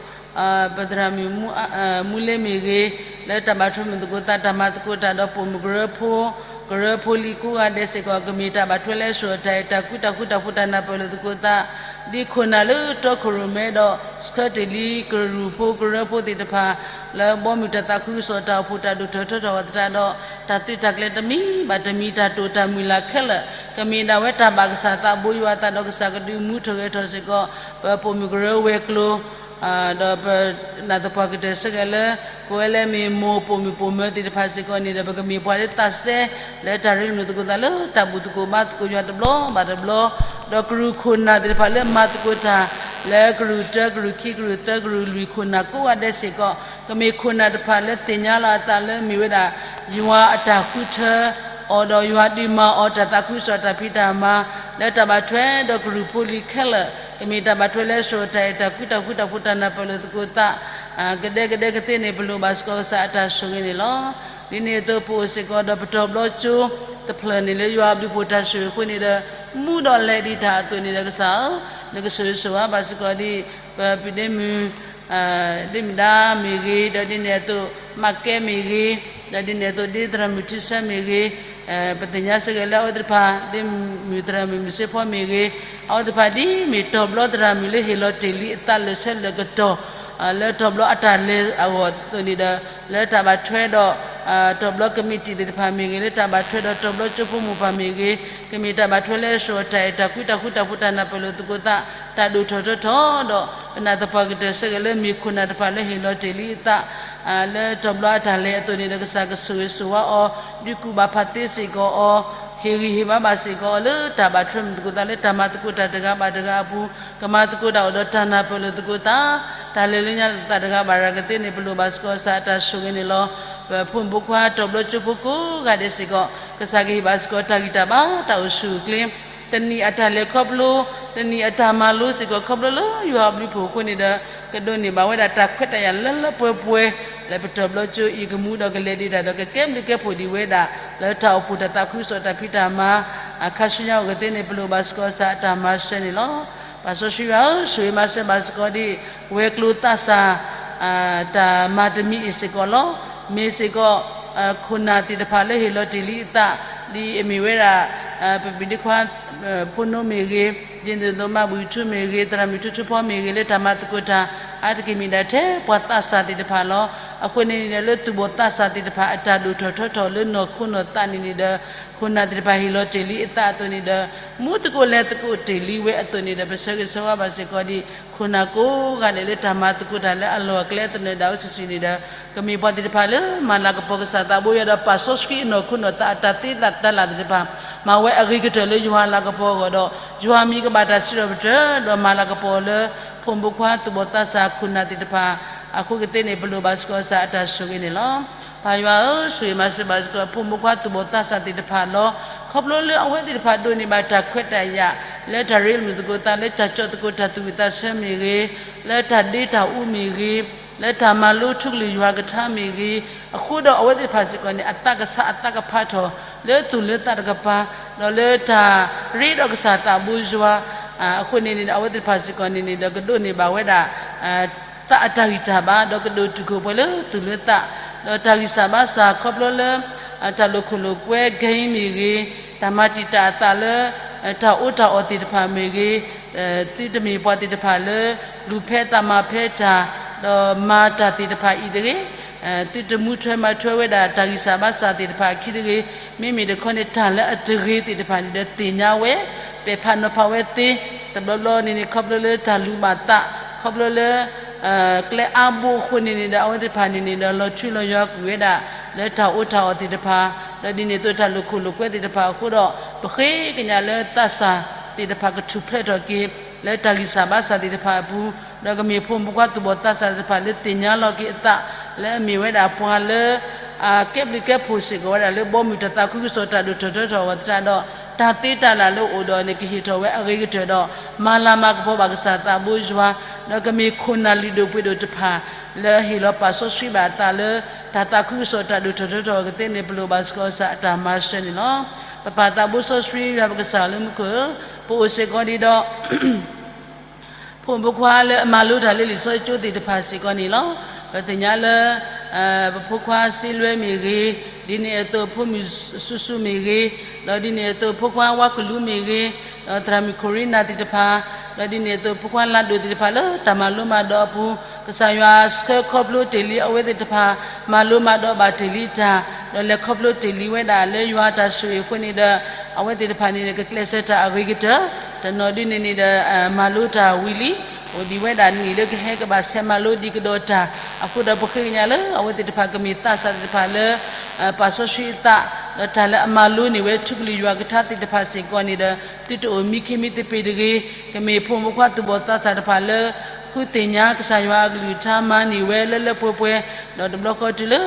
ပသရၣ်မုၣ်မူလ့မ့ၢ်ဂ့ၤ, လၢတၢ်ဘၣ်ထွဲမုာ်သကိးသး တၢ်မၤသကိးတၢ်ဒီးပိာ်မုၣ်ကရၢဖိ, ကရၢဖိလံၤကိးဂၤဒဲးစ့ၢ်ကီး ကမ့ၢ်တၢ်ဘၣ်ထွဲလၢအဆိၣ်အတၢ်အဲၣ်တၢ်ကွံတၢ်ဃူတၢ်ဖိးတၢ်နၢ်ပၢၢ်လိာ်သကိးသး, ဒ်ခိၣ်နၢ်လၢတီခိၣ်ရိၣ်မဲဒီး ဆှၢတ့ၢ်လံကရူၢ်ဖိကရၢဖိသ့ၣ်တဖၣ် လၢဘီမုၢ်တၢ်သးခုကစီၣ်တၢ်အိၣ်ဖှိၣ်တၢ်ဒိၣ်ထီၣ်ထီထီၣ်အသတးဒီး တၢ်သုးတၢ်ကျဲၤတမံၤဘၣ်တမံၤတၢ်တိာ်တၢ်မုၢ်လၢ်ခဲလၢာ် ကမ့ၢ်ဒၣ်ဝဲတၢ်ဘၣ်ကစၢ်သးဘိယွၤအသးဒီးကစၢ်ကဒုးမူထီၣ်ဂဲၤထီၣ်စ့ၢ်ကီး ပပိာ်မုၣ်ကရၢဝဲၤကျိၤ ဒီးပနၢ်သပှၢ်ကတၢၢ်ဆၢက့ၤလၢ ပဝဲလၢမ့ၢ်မိၢ်ပိာ်မုၣ်ပိာ်မၢၤသ့ၣ်တဖၣ်စ့ၢ်ကီးန့ၣ်ဒီး ပကမ့ၢ်ပှၤလၢသးစဲ လၢတၢ်ရ့လိာ်သကိးသးလၢတၢ်ဘူၣ်သကိးဘါသကိးယွၤတဘျီဘၣ်တဘျီ, ဒီးကရူၢ်ခိၣ်နၢ်သ့ၣ်တဖၣ်လၢမၤသကိးတၢ် လၢကရူၢ်တၢကရူၢ်ခံကရူၢ်သၢကရူၢ်လွံၢ်ခိၣ်နၢ်ကိးဂၤဒဲးစ့ၢ်ကီး ကမ့ၢ်ခိၣ်နၢ်တဖၣ်လၢသ့ၣ်ညါလီၤအသးလၢမ့ၢ်ဝဲဒၣ် ယွၤအတၢ်ဃုထၢအီၤဒီးယွၤဒုးမၤအီၤ တၢ်သးခုကစီၣ်တၢ်ဖံးတၢ်မၤ လၢတၢ်ဘၣ်ထွဲဒီးကရူၢ်ဖိလံၤခဲလၢာ် ကမ့ၢ်တၢ်ဘၣ်ထွဲလၢအဆိၣ်အတၢ်အဲၣ်တၢ်ကွံတၢ်ဃူတၢ်ဖိးတၢ်နၢ်ပၢၢ်လိာ်သကိးသး ကဒဲကဒဲကသ့န့ၣ် ပလိၣ်ဘၣ်စ့ၢ်ကီးကစၢ်အတၢ်ဆိၣ်ဂ့ၤန့ၣ်လီၤ. ဒ်န့ၣ်အသိး ပအိၣ်စ့ၢ်ကီးဒီးပတီၤဘျီကၠိတဖျၢၣ်န့ၣ်လၢယွၤအဘျုးအဖှိၣ်တၢ်ဆိၣ်ဂ့ၤအဃိန့ၣ်ဒီး မူဒီးလဲၤဒံးတၢ်အသိးန့ၣ်ဒီးကစၢ်ဧၢ, နကဆိၣ်ဂ့ၤဆိၣ်ဝါဘၣ်စ့ၢ်ကီးဒ် ပပံၤဒ့မုၣ် ဒ့မုၣ်ဒါမ့ၢ်ဂ့ၤ, ဒီးဒ်န့ၣ်အသိး မးကဲမ့ၢ်ဂ့ၤ, ဒီးဒ်န့ၣ်အသိး ဒ်သရၣ်မုၣ်ထံဆၢမ့ၢ်ဂ့ၤ, ပသ့ၣ်ညါစ့ၢ်ကီးလၢအဝဲသ့ၣ်တဖၣ် ဒ့မုၣ်သရၣ်မုၣ်မုၢ်စ့ဖီမ့ၢ်ဂ့ၤ, အဝဲသ့ၣ်တဖၣ်ဒ်မ့ၢ်တီၤဘျီသရၣ်မုၣ်လၢဟ့ၣ်လီၤတ့ၢ်လံအသးလၢာ်ဆၢလၢာ်ကတီၢ် လၢတီၤဘျီအတၢ်လဲၤအဂီၢ်အသိးန့ၣ်ဒီး လၢတၢ်ဘၣ်ထွဲဒီး တီၤဘျီကမံးတံာ်သ့ၣ်တဖၣ်မ့ၢ်ဂ့ၤ, လၢတၢ်ဘၣ်ထွဲဒီးတီၤဘျီကၠိဖိမိၢ်ပၢ်မ့ၢ်ဂ့ၤ, ကမ့ၢ်တၢ်ဘၣ်ထွဲလၢအဆိၣ်အတၢ်အဲၣ်တၢ်ကွံတၢ်ဃူတၢ်ဖိးတၢ်နၢ်ပၢၢ်လိာ်သကိးသး တၢ်ဒိၣ်ထီၣ်ထီထီၣ်ဒီး ပနၢ်သပှၢ်ကတၢၢ်ဆၢက့ၤလၢမ့ၢ်ခိၣ်နၢ်တဖၣ်လၢဟ့ၣ်လီၤတ့ၢ်လံအသး လၢတီၤဘျီအတၢ်လဲၤအသိးန့ၣ်ဒီး ကစၢ်ကဆိၣ်ဂ့ၤဆိၣ်ဝါအီၤ, ဒုးကူၣ်ဘၣ်ဖးသ့စ့ၢ်ကီးအီၤ, ဟ့ၣ်ဂံၢ်ဟ့ၣ်ဘါဘၣ်စ့ၢ်ကီးအီၤလၢတၢ်ဘၣ်ထွဲမုာ်သကိးသးလၢတၢ်မၤသကိးတၢ်တဂၤဘၣ်တဂၤအပူၤ, ကမၤသကိးတၢ်အိၣ်ဒီးတၢ်နၢ်ပၢၢ်လိာ်သကိးသး, တၢ်လဲၤလၢညါသးတဂၤဘၣ်တဂၤကသ့န့ၣ် ပလိၣ်ဘၣ်စ့ၢ်ကီးကစၢ်အတၢ်ဆိၣ်ဂ့ၤန့ၣ်လီၤ. ပဖိမုၣ်ဖိခွါတီၤဘျီကၠိဖိကိးဂၤဒဲးစ့ၢ်ကီး ကစၢ်ကဟ့ၣ်ဘၣ်စ့ၢ်ကီးတၢ်ဂံၢ်တၢ်ဘါ တၢ်အိၣ်ဆူၣ်အိၣ်ချ့ တနံၤအတၢ်လဲၤခီဖျိ, တနံၤအတၢ်မၤလိစ့ၢ်ကီးခီဖျိလၢယွၤအဘျုးအဖှိၣ်အဃိန့ၣ်ဒီး ကဒိးန့ၢ်ဘၣ်ဝဲဒၣ်တၢ်ခွဲးတၢ်ယာ်လၢလၢပှဲၤပှဲၤ လၢပတီၤဘျီကၠိအံၤကမူဒီးကလဲၤဒံးတၢ်ဒီးကကဲဘျုးကဲဖှိၣ်ဒံးဝဲဒၣ် လၢတၢ်အိၣ်ဖှိၣ်တၢ်သးခုကစီၣ်တၢ်ဖံးတၢ်မၤ အခါဆူညါအိၣ်ကသ့န့ၣ် ပလိၣ်ဘၣ်စ့ၢ်ကီးကစၢ်အတၢ်မၤစၢၤန့ၣ်လီၤ. ပၢ်စီဆှံယွၤဧၢ, ဆိၣ်ဂ့ၤမၤစၢၤဘၣ်စ့ၢ်ကီးဒ် ဝဲၤကျိၤသးစၢ် တၢ်မၤတမံၤအံၤစ့ၢ်ကီးလီၤ. မ့ၢ်စ့ၢ်ကီး ခိၣ်နၢ်သ့ၣ်တဖၣ်လၢဟ့ၣ်လီၤတ့ၢ်လံအသး ဒ်အမ့ၢ်ဝဲဒၣ် ပပံၤဒ့ခွါ ဖိနိမ့ၢ်ဂ့ၤ, ဒ်သိးမၢ်ဘှံးထူမ့ၢ်ဂ့ၤ, သရၣ်မုၣ်ထူထူဖီမ့ၢ်ဂ့ၤ လၢတၢ်မၤသကိးတၢ် အါတက့ၢ်မ့ၢ်ဒၣ်ထဲပှၤသးစၢ်သ့ၣ်တဖၣ်လီၤ. အဃိန့ၣ်န့ၣ်ဒီး လၢသူၣ်ဘီၣ်သးစၢ်သ့ၣ်တဖၣ်အတၢ်ဒိၣ်ထီၣ်ထီထီၣ်လၢနီၢ်ခိနီၢ်သးန့ၣ်န့ၣ်ဒီး ခိၣ်နၢ်သ့ၣ်တဖၣ်ဟ့ၣ်လီၤတ့ၢ်လံအသးအသိးန့ၣ်ဒီး မူသကိးလဲၤသကိးတ့ၢ်လံဝဲအသိးန့ၣ်ဒီး ပဆၢဂ့ၤဆၢဝါဘၣ်စ့ၢ်ကီးဒ် ခိၣ်နၢ်ကိးဂၤဒဲးလၢတၢ်မၤသကိးတၢ်လၢအလီၢ်အကျဲအသိးန့ၣ်ဒီး အိၣ်ဆူၣ်ဆူၣ်န့ၣ်ဒီး ကမ့ၢ်ပှၤသ့ၣ်တဖၣ်လၢမၤလၤကပီၤကစၢ်သးဘိယွၤဒီးပာ်စီဆှံအနီၢ်ခိနီၢ်သးအတၢ်သ့တၢ်လၢ်သ့ၣ်တဖၣ် မၤဝဲအဂ့ၤကတၢၢ်လၢယွၤအလၤကပီၤအဂီၢ်ဒီး ယွၤမံၤကဘၣ်တၢ်စံးထီၣ်ပတြၢၤ ဒီးမၤလၤကပီၤလၢ ဖိမုၣ်ဖိခွါသူၣ်ဘီၣ်သးစၢ်ခိၣ်နၢ်သ့ၣ်တဖၣ် အဃိကသ့န့ၣ် ပလိၣ်ဘၣ်စ့ၢ်ကီးကစၢ်အတၢ်ဆိၣ်ဂ့ၤန့ၣ်လီၤ. ပၢ်ယွၤဧၢ, ဆိၣ်ဂ့ၤမၤစၢၤဘၣ်စ့ၢ်ကီး ဖိမုၣ်ဖိခွါသူၣ်ဘီၣ်သးစၢ်သ့ၣ်တဖၣ်လီၤ. ခီဖျိလၢအဝဲသ့ၣ်တဖၣ်ဒိးန့ၢ်ဘၣ်တၢ်ခွဲးတၢ်ယာ် လၢတၢ်ရ့လိာ်မုာ်သကိးသး လၢတၢ်ကၠီၣ်သကိးတၢ်သူၣ်ဝံၣ်သးဆၢမ့ၢ်ဂ့ၤ, လၢတၢ်ဒ့တၢ်အူမ့ၢ်ဂ့ၤ, လၢတၢ်မၤလိထူကလုၢ်ယွၤကထါမ့ၢ်ဂ့ၤ, အဃိဒီးအဝဲသ့ၣ်တဖၣ်စ့ၢ်ကီးန့ၣ် အသးကဆးအသးကဖးထီၣ် လၢသူၣ်လၢသးတကပၤ, ဒီးလၢတၢ်ရ့ဒီးကစၢ်သးဘိယွၤ အဃိန့ၣ်န့ၣ်ဒီး အဝဲသ့ၣ်တဖၣ်စ့ၢ်ကီးန့ၣ်န့ၣ်ဒီး ကဒိးန့ၢ်ဘၣ်ဝဲဒၣ် သးအတၢ်ဂံၢ်တၢ်ဘါ ဒီးကဒိၣ်တုာ်ခိၣ်ပှဲၤလၢသူၣ်လၢသး, ဒီးတၢ်ဂံၢ်စၢ်ဘါစၢ်ခီဖျိလၢ တၢ်လိာ်ခိၣ်လိာ်ကွဲ game မ့ၢ်ဂ့ၤ, တၢ်မၤတံာ်တာ်အသးလၢ တၢ်အီၣ်တၢ်အီသ့ၣ်တဖၣ်မ့ၢ်ဂ့ၤ, သုတမ့ၢ်ပှၤသ့ၣ်တဖၣ်လၢ လူၤဖဲသးမၤဖဲတၢ်, ဒီးမၤတၢ်သ့ၣ်တဖၣ်အံၤတဂ့ၤ သုတမူထွဲမၤထွဲဝဲဒၣ်တၢ်ဂံၢ်စၢ်ဘါစၢ်သ့ၣ်တဖၣ်အခံတဂ့ၤ, မ့မ့ၢ်တခီန့ၣ် တၢ်လၢအတဂ့ၤသ့ၣ်တဖၣ်န့ၣ်ဒီးသ့ၣ်ညါဝဲ, ပဲာ်ဖးနီၤဖးဝဲသ့, တဘျီဘျီန့ၣ်န့ၣ် ခီဖျိလၢတၢ်လူၤဘၣ်သး, ခီဖျိလၢ ကျဲအါဘိအဃိန့ၣ်န့ၣ်ဒီး အဝဲသ့ၣ်တဖၣ်န့ၣ်န့ၣ်ဒီး လီၤထူလီၤယွၤကွံာ်ဝဲဒၣ် လၢတၢ်အိးတၢ်အီၣ်သ့ၣ်တဖၣ်, ဒီးဒ်န့ၣ်အသိးတၢ်လိာ်ခိၣ်လိာ်ကွဲသ့ၣ်တဖၣ်အဃိဒီး ပဃ့ကညးလၢသးစၢ်သ့ၣ်တဖၣ်ကထူၣ်ဖျဲးထီၣ်က့ၤ လၢတၢ်ဂံၢ်စၢ်ဘါစၢ်သ့ၣ်တဖၣ်အပူၤ, ဒီးကမ့ၢ်ဖိမုၣ်ဖိခွါသူၣ်ဘီၣ်သးစၢ်သ့ၣ်တဖၣ်လၢသ့ၣ်ညါလီၤက့ၤအသး လၢအမ့ၢ်ဝဲဒၣ်ပှၤလၢ အကဲဘျုးကဲဖှိၣ်စ့ၢ်ကီးဝဲဒၣ်လၢဘီမုၢ်တၢ်သးခုကစီၣ်တၢ်ဒိၣ်ထီၣ်ထီထီၣ်အဂီၢ်သတးဒီး တၢ်သ့တၢ်လၢ်လၢအအိၣ်ဒီးန့ၣ် ကဟ့ၣ်ထီၣ်ဝဲအဂ့ၤကတၢၢ်ဒီး မၤလၤမၤကပီၤဘၣ်ကစၢ်သးဘိယွၤ, ဒီးကမ့ၢ်ခိၣ်နၢ်လုၢ်ဒိၣ်ပှ့ၤဒိၣ်တဖၣ် လၢဟ့ၣ်လီၤပာ်စီဆှံဘၣ်အသးလၢ တၢ်သးခုကစီၣ်တၢ်ဒိၣ်ထီၣ်ထီထီၣ်အဂီၢ်သ့ၣ်န့ၣ် ပလိၣ်ဘၣ်စ့ၢ်ကီးကစၢ်အတၢ်မၤစၢၤန့ၣ်လီၤ. ပပၢ်သးဘိစီဆှံယွၤပကစၢ်လၢမူခိၣ်ဧၢ, ပအိၣ်စ့ၢ်ကီးဒံးဒီး ဖိမုၣ်ဖိခွါလၢအမၤလိတၢ်လၢလံာ်စီဆှံကၠိသ့ၣ်တဖၣ်စ့ၢ်ကီးန့ၣ်လီၤ. ပသ့ၣ်ညါလၢ ပဖိခွါစ့လွဲမ့ၢ်ဂ့ၤ, ဒ်န့ၣ်အသိးဖိမုၣ်စုစုမ့ၢ်ဂ့ၤ, ဒီးဒ်န့ၣ်အသိးဖိခွါဝါကလူးမ့ၢ်ဂ့ၤ, ဒီးသရၣ်မုၣ်ခိၣ်ရံနၤသ့ၣ်တဖၣ်, ဒီးဒ်န့ၣ်အသိးဖိခွါလၤဒိၣ်သ့ၣ်တဖၣ်လၢတၢ်မၤလိမၤဒိးအပူၤ, ကစၢ်ယွၤဆှၢခီဖျိတ့ၢ်လံအဝဲသ့ၣ်တဖၣ် မၤလိမၤဒိးဘၣ်တ့ၢ်လံတၢ်, ဒီးလဲၤခီဖျိတ့ၢ်လံဝဲဒၣ်လၢယွၤအတၢ်ဆိၣ်ဂ့ၤအဃိန့ၣ်ဒီး အဝဲသ့ၣ်တဖၣ်န့ၣ်ဒီး ကကျဲးစၢးတၢ်အဂ့ၤကတၢၢ်, တနီၤဒ်န့ၣ်န့ၣ်ဒီး မၤလိတၢ်ဝံၤလံ, အိၣ်ဒံးဝဲဒၣ်နံၣ်လၢကဟဲကဘၣ်ဆဲးမၤလိဒံးကဒီးတၢ်, အဃိဒီး ပဃ့ကညးလၢ အဝဲသ့ၣ်တဖၣ်ကမ့ၢ်သးစၢ်သ့ၣ်တဖၣ်လၢ ပာ်စီဆှံအသး, ဒီးတၢ်လၢအမၤလိန့ၢ်ဝဲထူကလုၢ်ယွၤကထါသ့ၣ်တဖၣ်စ့ၢ်ကီးန့ၣ်ဒီး သုတအိၣ်မံခ့မံသပ့ၤတဂ့ၤ, ကမ့ၢ်ဖိမုၣ်ဖိခွါသူၣ်ဘီၣ်သးစၢ်တဖၣ်လၢ ဃုသ့ၣ်ညါကစၢ်ယွၤအကလုၢ်ကထါမၤန့ၢ်ဝဲလၢလၢပှဲၤပှဲၤ, ဒီးတဘျီဃီတုၤလၢ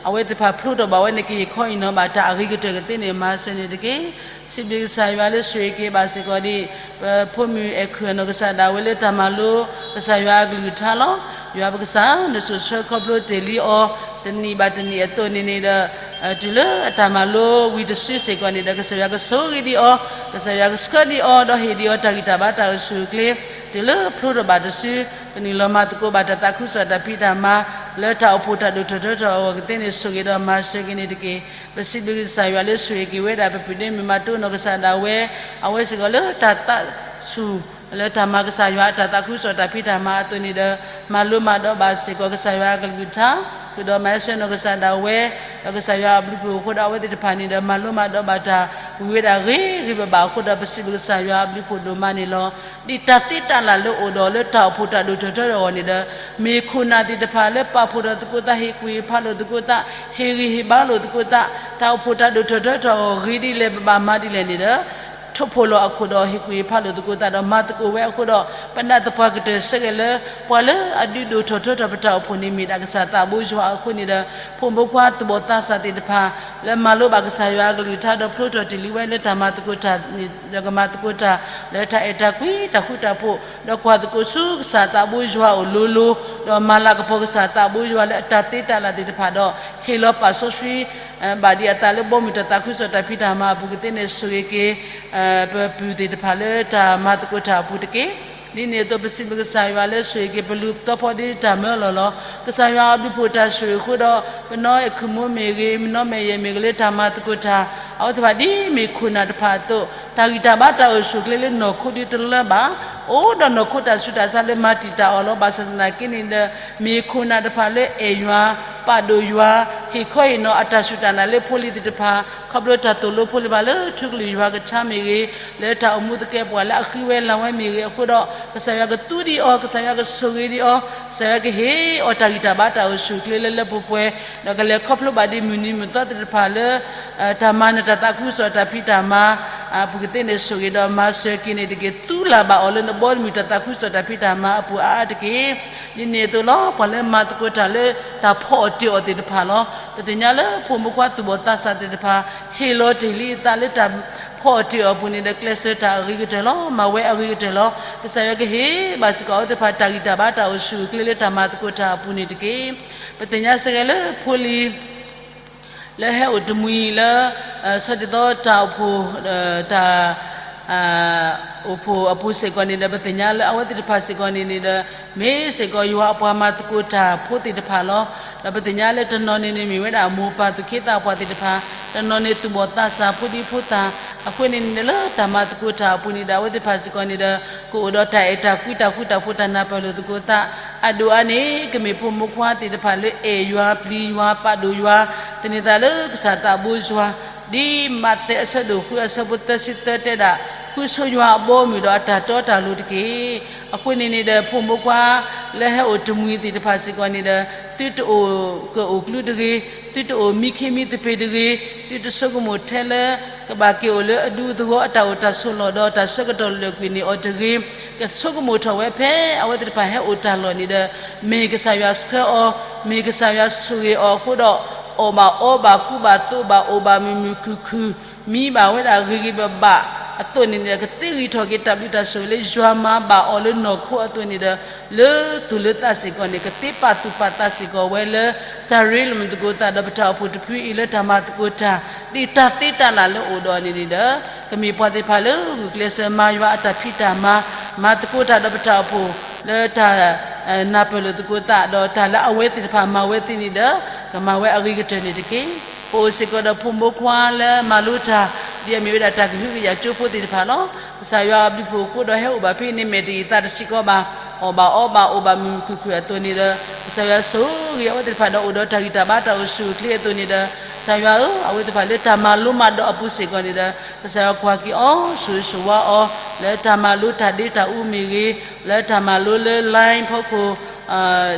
အဝဲသ့ၣ်တဖၣ်ဖျိထီၣ်ဘၣ်ဝဲန့ၣ် ကဟ့ၣ်ခီဟ့ၣ်နီၤဘၣ်တၢ်အဂ့ၤကတၢၢ်ကသ့န့ၣ် မၤစၢၤန့ၣ်တက့ၢ်. စံးဘျုးကစၢ်ယွၤလၢဆိၣ်ဂ့ၤက့ၤဘၣ်စ့ၢ်ကီးဒံး ပဖိမုၣ်အဲၣ်ခုၣ်အနီၢ်ကစၢ်ဒၣ်ဝဲလၢတၢ်မၤလိကစၢ်ယွၤအကလုၢ်ကထါလီၤ. ယွၤပကစၢ် နစိာ်ဆှၢခီဖျိတ့ၢ်လံအီၤ တနံၣ်ဘၣ်တနံၣ်အသိးန့ၣ်န့ၣ်ဒီး တုၤလၢအတၢ်မၤလိဝံၤတစုစ့ၢ်ကီးန့ၣ်ဒီး ကစၢ်ယွၤကဆိၣ်ဂ့ၤဒံးအီၤ, ကစၢ်ယွၤကဆှၢဒံးအီၤ ဒီးဟ့ၣ်ဒံးအီၤတၢ်ဂံၢ်တၢ်ဘါတၢ်အိၣ်ဆူၣ်အိၣ်ချ့ တုၤလၢဖျိထီၣ်ဘၣ်တစု ကနုာ်လီၤမၤသကိးဘၣ်တၢ်သးခုကစီၣ်တၢ်ဖံးတၢ်မၤ လၢတၢ်အိၣ်ဖှိၣ်တၢ်ဒိၣ်ထီၣ်ထီထီၣ်အဂီၢ်ကသ့န့ၣ် ဆိၣ်ဂ့ၤဒီးမၤစၢၤက့ၤန့ၣ်တက့ၢ်. ပစံးဘျုးကစၢ်ယွၤလၢဆိၣ်ဂ့ၤက့ၤဝဲဒၣ်ပပုၢ်ဒ့မုၣ်မၤတိၢ်နီၢ်ကစၢ်ဒၣ်ဝဲ အဝဲစ့ၢ်ကီးလၢတၢ်သးဆူၣ် လၢတၢ်မၤကစၢ်ယွၤအတၢ်သးခုကစီၣ်တၢ်ဖံးတၢ်မၤအသိးန့ၣ်ဒီး မၤလိမၤဒိးဘၣ်စ့ၢ်ကီးကစၢ်ယွၤအကလုၢ်ကထါ, ဃုာ်ဒီးမၤစၢၤနီၢ်ကစၢ်ဒၣ်ဝဲ ဒီးကစၢ်ယွၤအဘျုးဖှိၣ်အဃိဒီး အဝဲသ့ၣ်တဖၣ်န့ၣ်ဒီး မၤလိမၤဒိးဘၣ်တၢ်ဝံၤဝဲဒၣ်ဂ့ၤဂ့ၤဘၣ်ဘၣ်အဃိဒီး ပစံးဘျုးကစၢ်ယွၤအဘျုးဖှိၣ်ဒိၣ်မးန့ၣ်လီၤ. ဒ်တၢ်သ့တၢ်လၢ်လၢအိၣ်ဒီးလၢတၢ်အိၣ်ဖှိၣ်တၢ်ဒိၣ်ထီၣ်ထီထီၣ်အဂီၢ်န့ၣ်ဒီး မ့ၢ်ခိၣ်နၢ်သ့ၣ်တဖၣ်လၢပာ်ဖှိၣ်ထီၣ်သကိးသး ဟ့ၣ်ကူၣ်ဟ့ၣ်ဖးလိာ်သကိးသး ဟ့ၣ်ဂံၢ်ဟ့ၣ်ဘါလိာ်သကိးသး တၢ်အိၣ်ဖှိၣ်တၢ်ဒိၣ်ထီၣ်ထီထီၣ်အဂီၢ်ဂ့ၤဒ်လဲၣ် ပဘၣ်မၤဒ်လဲၣ်န့ၣ်ဒီး ထိၣ်ဖိလီၤအခိၣ်ဒီးဟ့ၣ်ကူၣ်ဟ့ၣ်ဖးလိာ်သကိးသးဒီးမၤသကိးဝဲအဃိဒီး ပနၢ်သပှၢ်ကတၢၢ်ဆၢက့ၤလၢ ပှၤလၢအဒုးဒိၣ်ထီၣ်ထီထီၣ်ပတၢ်အိၣ်ဖှိၣ်န့ၣ် မ့ၢ်ဒၣ်ကစၢ်သးဘိယွၤအဃိန့ၣ်ဒီး ဖိမုၣ်ဖိခွါသူၣ်ဘီၣ်သးစၢ်သ့ၣ်တဖၣ် လၢမၤလိဘၣ်ကစၢ်ယွၤအကလုၢ်ကထါဒီးဖျိထီၣ်တ့ၢ်လံဝဲလၢတၢ်မၤသကိးတၢ်န့ၣ် ဒီးကမၤသကိးတၢ် လၢတၢ်အဲၣ်တၢ်ကွံ တၢ်ဃူတၢ်ဖိး ဒီးကွၢ်သကိးဆူကစၢ်သးဘိယွၤအအိၣ်လိၤလိၤ ဒီးမၤလၤကပီၤကစၢ်သးဘိယွၤလၢအတၢ်သ့တၢ်လၢ်သ့ၣ်တဖၣ်ဒီး ဟ့ၣ်လီၤပာ်စီဆှံ ဘၣ်ဒံးအသးလၢဘီမုၢ်တၢ်သးခုကစီၣ်တၢ်ဖံးတၢ်မၤအပူၤကသ့န့ၣ် ဆိၣ်ဂ့ၤက့ၤ ပပုၢ်သ့ၣ်တဖၣ်လၢတၢ်မၤသကိးတၢ်အပူၤတက့ၢ်. ဒ်န့ၣ်အသိးပစံးဘျုးကစၢ်ယွၤလၢဆိၣ်ဂ့ၤက့ၤပလူၤပသီဖိဒ်တၢ်မၢလီၤလီၤ. ကစၢ်ယွၤအဘျုးဖှိၣ်တၢ်ဆိၣ်ဂ့ၤအဃိဒီး ပနီၢ်အဲၣ်ခုၣ်မိၢ်မ့ၢ်ဂ့ၤ မနီၢ်မဲာ်ယဲၢ်မ့ၢ်ဂ့ၤလၢတၢ်မၤသကိးတၢ် အဝဲသ့ၣ်တဖၣ်ဒ်မ့ၢ်ခိၣ်နၢ်တဖၣ်အသိး တၢ်ဂံၢ်တၢ်ဘါတၢ်အိၣ်ဆူၣ်အိၣ်ချ့လၢနီၢ်ခိဒ်တလၢဘၣ် အိၣ်ဒီးနီၢ်ခိတၢ်ဆူးတၢ်ဆါလၢမၤတံာ်တာ်အီၤလီၤ. ဘၣ်ဆၣ်သနာ်က့န့ၣ်ဒီး မ့ၢ်ခိၣ်နၢ်တဖၣ်လၢအဲၣ်ယွၤ ပာ်ဒိၣ်ယွၤ ဟ့ၣ်ခီဟ့ၣ်နီၤအတၢ်စူၢ်တၢ်နာ်လၢဖိလံၤသ့ၣ်တဖၣ် ခီဖျိတၢ်သိၣ်လိဖိလံၤဘၣ်လၢထူကလုၢ်ယွၤကထါမ့ၢ်ဂ့ၤ လၢတၢ်အိၣ်မူသကဲးပဝးလၢအဃံဝဲလၤဝဲမ့ၢ်ဂ့ၤအဃိဒီး ကစၢ်ယွၤကသူဒံးအီၤ ကစၢ်ယွၤကဆိၣ်ဂ့ၤဒံးအီၤ ကစၢ်ယွၤကဟ့ၣ်အီၤတၢ်ဂံၢ်တၢ်ဘါတၢ်အိၣ်ဆူၣ်အိၣ်ချ့လၢလၢပှဲၤပှဲၤ ဒီးကလဲၤခီဖျိဘၣ်ဒ်မုၢ်နံၤမုၢ်သီသ့ၣ်တဖၣ်လၢ တၢ်မၤနၢၤတၢ်သးခုကစီၣ်တၢ်ဖံးတၢ်မၤ အပူၤကသ့န့ၣ်ဆိၣ်ဂ့ၤဒီးမၤစၢၤက့ၤန့ၣ်တက့ၢ်. သူလၢ်ဘၣ်အီၤလၢနဘီမုၢ်တၢ်သးခုကစီၣ်တၢ်ဖံးတၢ်မၤအပူၤအါအါတက့ၢ်. ဒ်န့ၣ်အသိးလီၤ ပှၤလၢမၤသကိးတၢ်လၢတၢ်ဖီအီၣ်တ့ၢ်အီၣ်သ့ၣ်တဖၣ်လီၤ. ပသ့ၣ်ညါလၢဖိမုၣ်ဖိခွါသူၣ်ဘီၣ်သးစၢ်သ့ၣ်တဖၣ် ဟ့ၣ်လီၤတ့ၢ်လံအသးလၢတၢ်ဖီအီၣ်တ့ၢ်အီၣ်အပူၤန့ၣ်ဒီး ကျဲးစၢးတၢ်အဂ့ၤကတၢၢ်လီၤ. မၤဝဲအဂ့ၤကတၢၢ်လီၤ. ကစၢ်ယွၤကဟ့ၣ်ဘၣ်စ့ၢ်ကီးအဝဲသ့ၣ်တဖၣ်တၢ်ဂံၢ်တၢ်ဘါတၢ်အိၣ်ဆူၣ်အိၣ်ချ့လၢတၢ်မၤသကိးတၢ်အပူၤန့ၣ်တက့ၢ်. ပသ့ၣ်ညါစ့ၢ်ကီးလၢဖိလံၤ လၢဟဲအိၣ်တမှံၤလၢ ဆီဒ်သိးတၢ်အိၣ်ဖှိၣ် တၢ် အိၣ်ဖှိၣ်အပူၤစ့ၢ်ကီးန့ၣ်ဒီး ပသ့ၣ်ညါလၢအဝဲသ့ၣ်တဖၣ်စ့ၢ်ကီးန့ၣ်န့ၣ်ဒီး မ့ၢ်စ့ၢ်ကီးယွၤအပှၤမၤသကိးတၢ်ဖိသ့ၣ်တဖၣ်လီၤ. ဒီးပသ့ၣ်ညါလၢတနီၤန့ၣ်န့ၣ်မ့ၢ်ဝဲဒၣ်မိၢ်ပၢ်သူၣ်က့သးပှၢ်သ့ၣ်တဖၣ်, တနီၤန့ၣ်သူၣ်ဘီၣ်သးစၢ်ဖိဒံဖိသၣ်, အဃိန့ၣ်န့ၣ်ဒီးလၢတၢ်မၤသကိးတၢ်အပူၤန့ၣ်ဒီး အဝဲသ့ၣ်တဖၣ်စ့ၢ်ကီးန့ၣ်ဒီး ကအိၣ်ဒီးတၢ်အဲၣ်တၢ်ကွံတၢ်ဃူတၢ်ဖိးတၢ်နၢ်ပၢၢ်လိာ်သကိးသး အဒိၣ်အါန့ၣ် ကမ့ၢ်ဖိမိၢ်ခွါသ့ၣ်တဖၣ်လၢအဲၣ်ယွၤ ပျံၤယွၤ ပာ်ဒိၣ်ယွၤ, သန့ၤသးလၢကစၢ်သးဘိယွၤ, ဒ်မးသဲအဆၢဒိၣ်ဃုအဆၢဖိသၢဆံသၢတဲဒၣ်, ဃုဆိယွၤအဘီအမုၢ်ဒီးအတၢ်တီတၢ်လိၤတက့ၢ်. အဃိန့ၣ်န့ၣ်ဒီး ဖိမိၢ်ခွါလၢဟဲအိၣ်တမှံၤသ့ၣ်တဖၣ်စ့ၢ်ကီးန့ၣ်ဒီး သုတအိၣ်ကအိၣ်ကျူတဂ့ၤ, သုတအိၣ်မံခ့မံသပ့ၤတဂ့ၤ, သုတဆိကမိၣ်ထဲလၢ ကဘၣ်က့ၤအိၣ်လၢအဒူအသဝီအတၢ်အိၣ်တၢ်ဆိးလီၢ်ဒီးတၢ်ဆၢကတီၢ်လၢာ်ကွံာ်န့ၢ်အီၤတဂ့ၤ, ကဆိကမိၣ်ထီၣ်ဝဲဖဲအဝဲသ့ၣ်တဖၣ်ဟဲအိၣ်တၢ်လီၢ်န့ၣ်ဒီး မ့ၢ်ကစၢ်ယွၤဆှၢအီၤ, မ့ၢ်ကစၢ်ယွၤဆိၣ်ဂ့ၤအီၤအဃိဒီး အီၣ်ဘၣ်အီဘၣ်ကူဘၣ်သိးဘၣ်အိၣ်ဘၣ်မုာ်မုာ်ခုၣ်ခုၣ် မံဘၣ်ဝဲဒၣ်ဂ့ၤဂ့ၤဘၣ်ဘၣ်အသိးန့ၣ်ဒီး ကသ့ဂံၢ်ထီၣ်က့ၤတၢ်ဘျုးတၢ်ဆိၣ်ဂ့ၤလၢယွၤမၤဘၣ်အီၤလၢနီၢ်ခိအသိးန့ၣ်ဒီး လၢသူၣ်လၢသးစ့ၢ်ကီးန့ၣ် ကသ့ပာ်သူၣ်ပာ်သးစ့ၢ်ကီးဝဲလၢ တၢ်ရ့လိာ်မုာ်သကိးသးဒီးပတၢ်အိၣ်ဖှိၣ်တဖုအံၤလၢတၢ်မၤသကိးတၢ် ဒ်တၢ်သ့တၢ်လၢ်လၢအိၣ်ဒီးန့ၣ်န့ၣ်ဒီး ကမ့ၢ်ပှၤသ့ၣ်တဖၣ်လၢဂုာ်ကျဲးစၢးမၤယွၤအတၢ်ဖံးတၢ်မၤ, မၤသကိးတၢ်ဒီးပတၢ်အိၣ်ဖှိၣ် လၢတၢ် နၢ်ပၢၢ်လိာ်သကိးသး ဒီးတၢ်လၢအဝဲသ့ၣ်တဖၣ်မၤဝဲသ့န့ၣ်ဒီး ကမၤဝဲအဂ့ၤကတၢၢ်န့ၣ်တက့ၢ်. ပအိၣ်စ့ၢ်ကီးဒီးဖိမိၢ်ခွါလၢမၤလိတၢ် ဒ်အမ့ၢ်ဝဲဒၣ်တၢ်ကဟုကယာ်ကၠိဖိသ့ၣ်တဖၣ်လီၤ. ကစၢ်ယွၤအဘျုးဖှိၣ်အဃိဒီးဟဲအိၣ်ဘၣ်ဖဲအံၤန့ၣ် မဲာ်တယံာ်သးတဆံးကီးဘၣ်, အီၣ်ဘၣ်အီဘၣ်အိၣ်ဘၣ်မုာ်မုာ်ခုၣ်ခုၣ်အသိးန့ၣ်ဒီး ကစၢ်ယွၤဆိၣ်ဂ့ၤအဝဲသ့ၣ်တဖၣ်ဒီးအိၣ်ဒီးတၢ်ဂံၢ်တၢ်ဘါတၢ်အိၣ်ဆူၣ်အိၣ်ချ့အသိးန့ၣ်ဒီး ကစၢ်ယွၤဧၢ အဝဲသ့ၣ်တဖၣ်လၢတၢ်မၤလိမၤဒိးအပူၤစ့ၢ်ကီးန့ၣ်ဒီး ကစၢ်ယွၤကွၢ်က့ၤအီၤ ဆိၣ်ဂ့ၤဆိၣ်ဝါအီၤ လၢတၢ်မၤလိတၢ်ဒ့တၢ်အူမ့ၢ်ဂ့ၤ, လၢတၢ်မၤလိလၢ line ဖီခိၣ်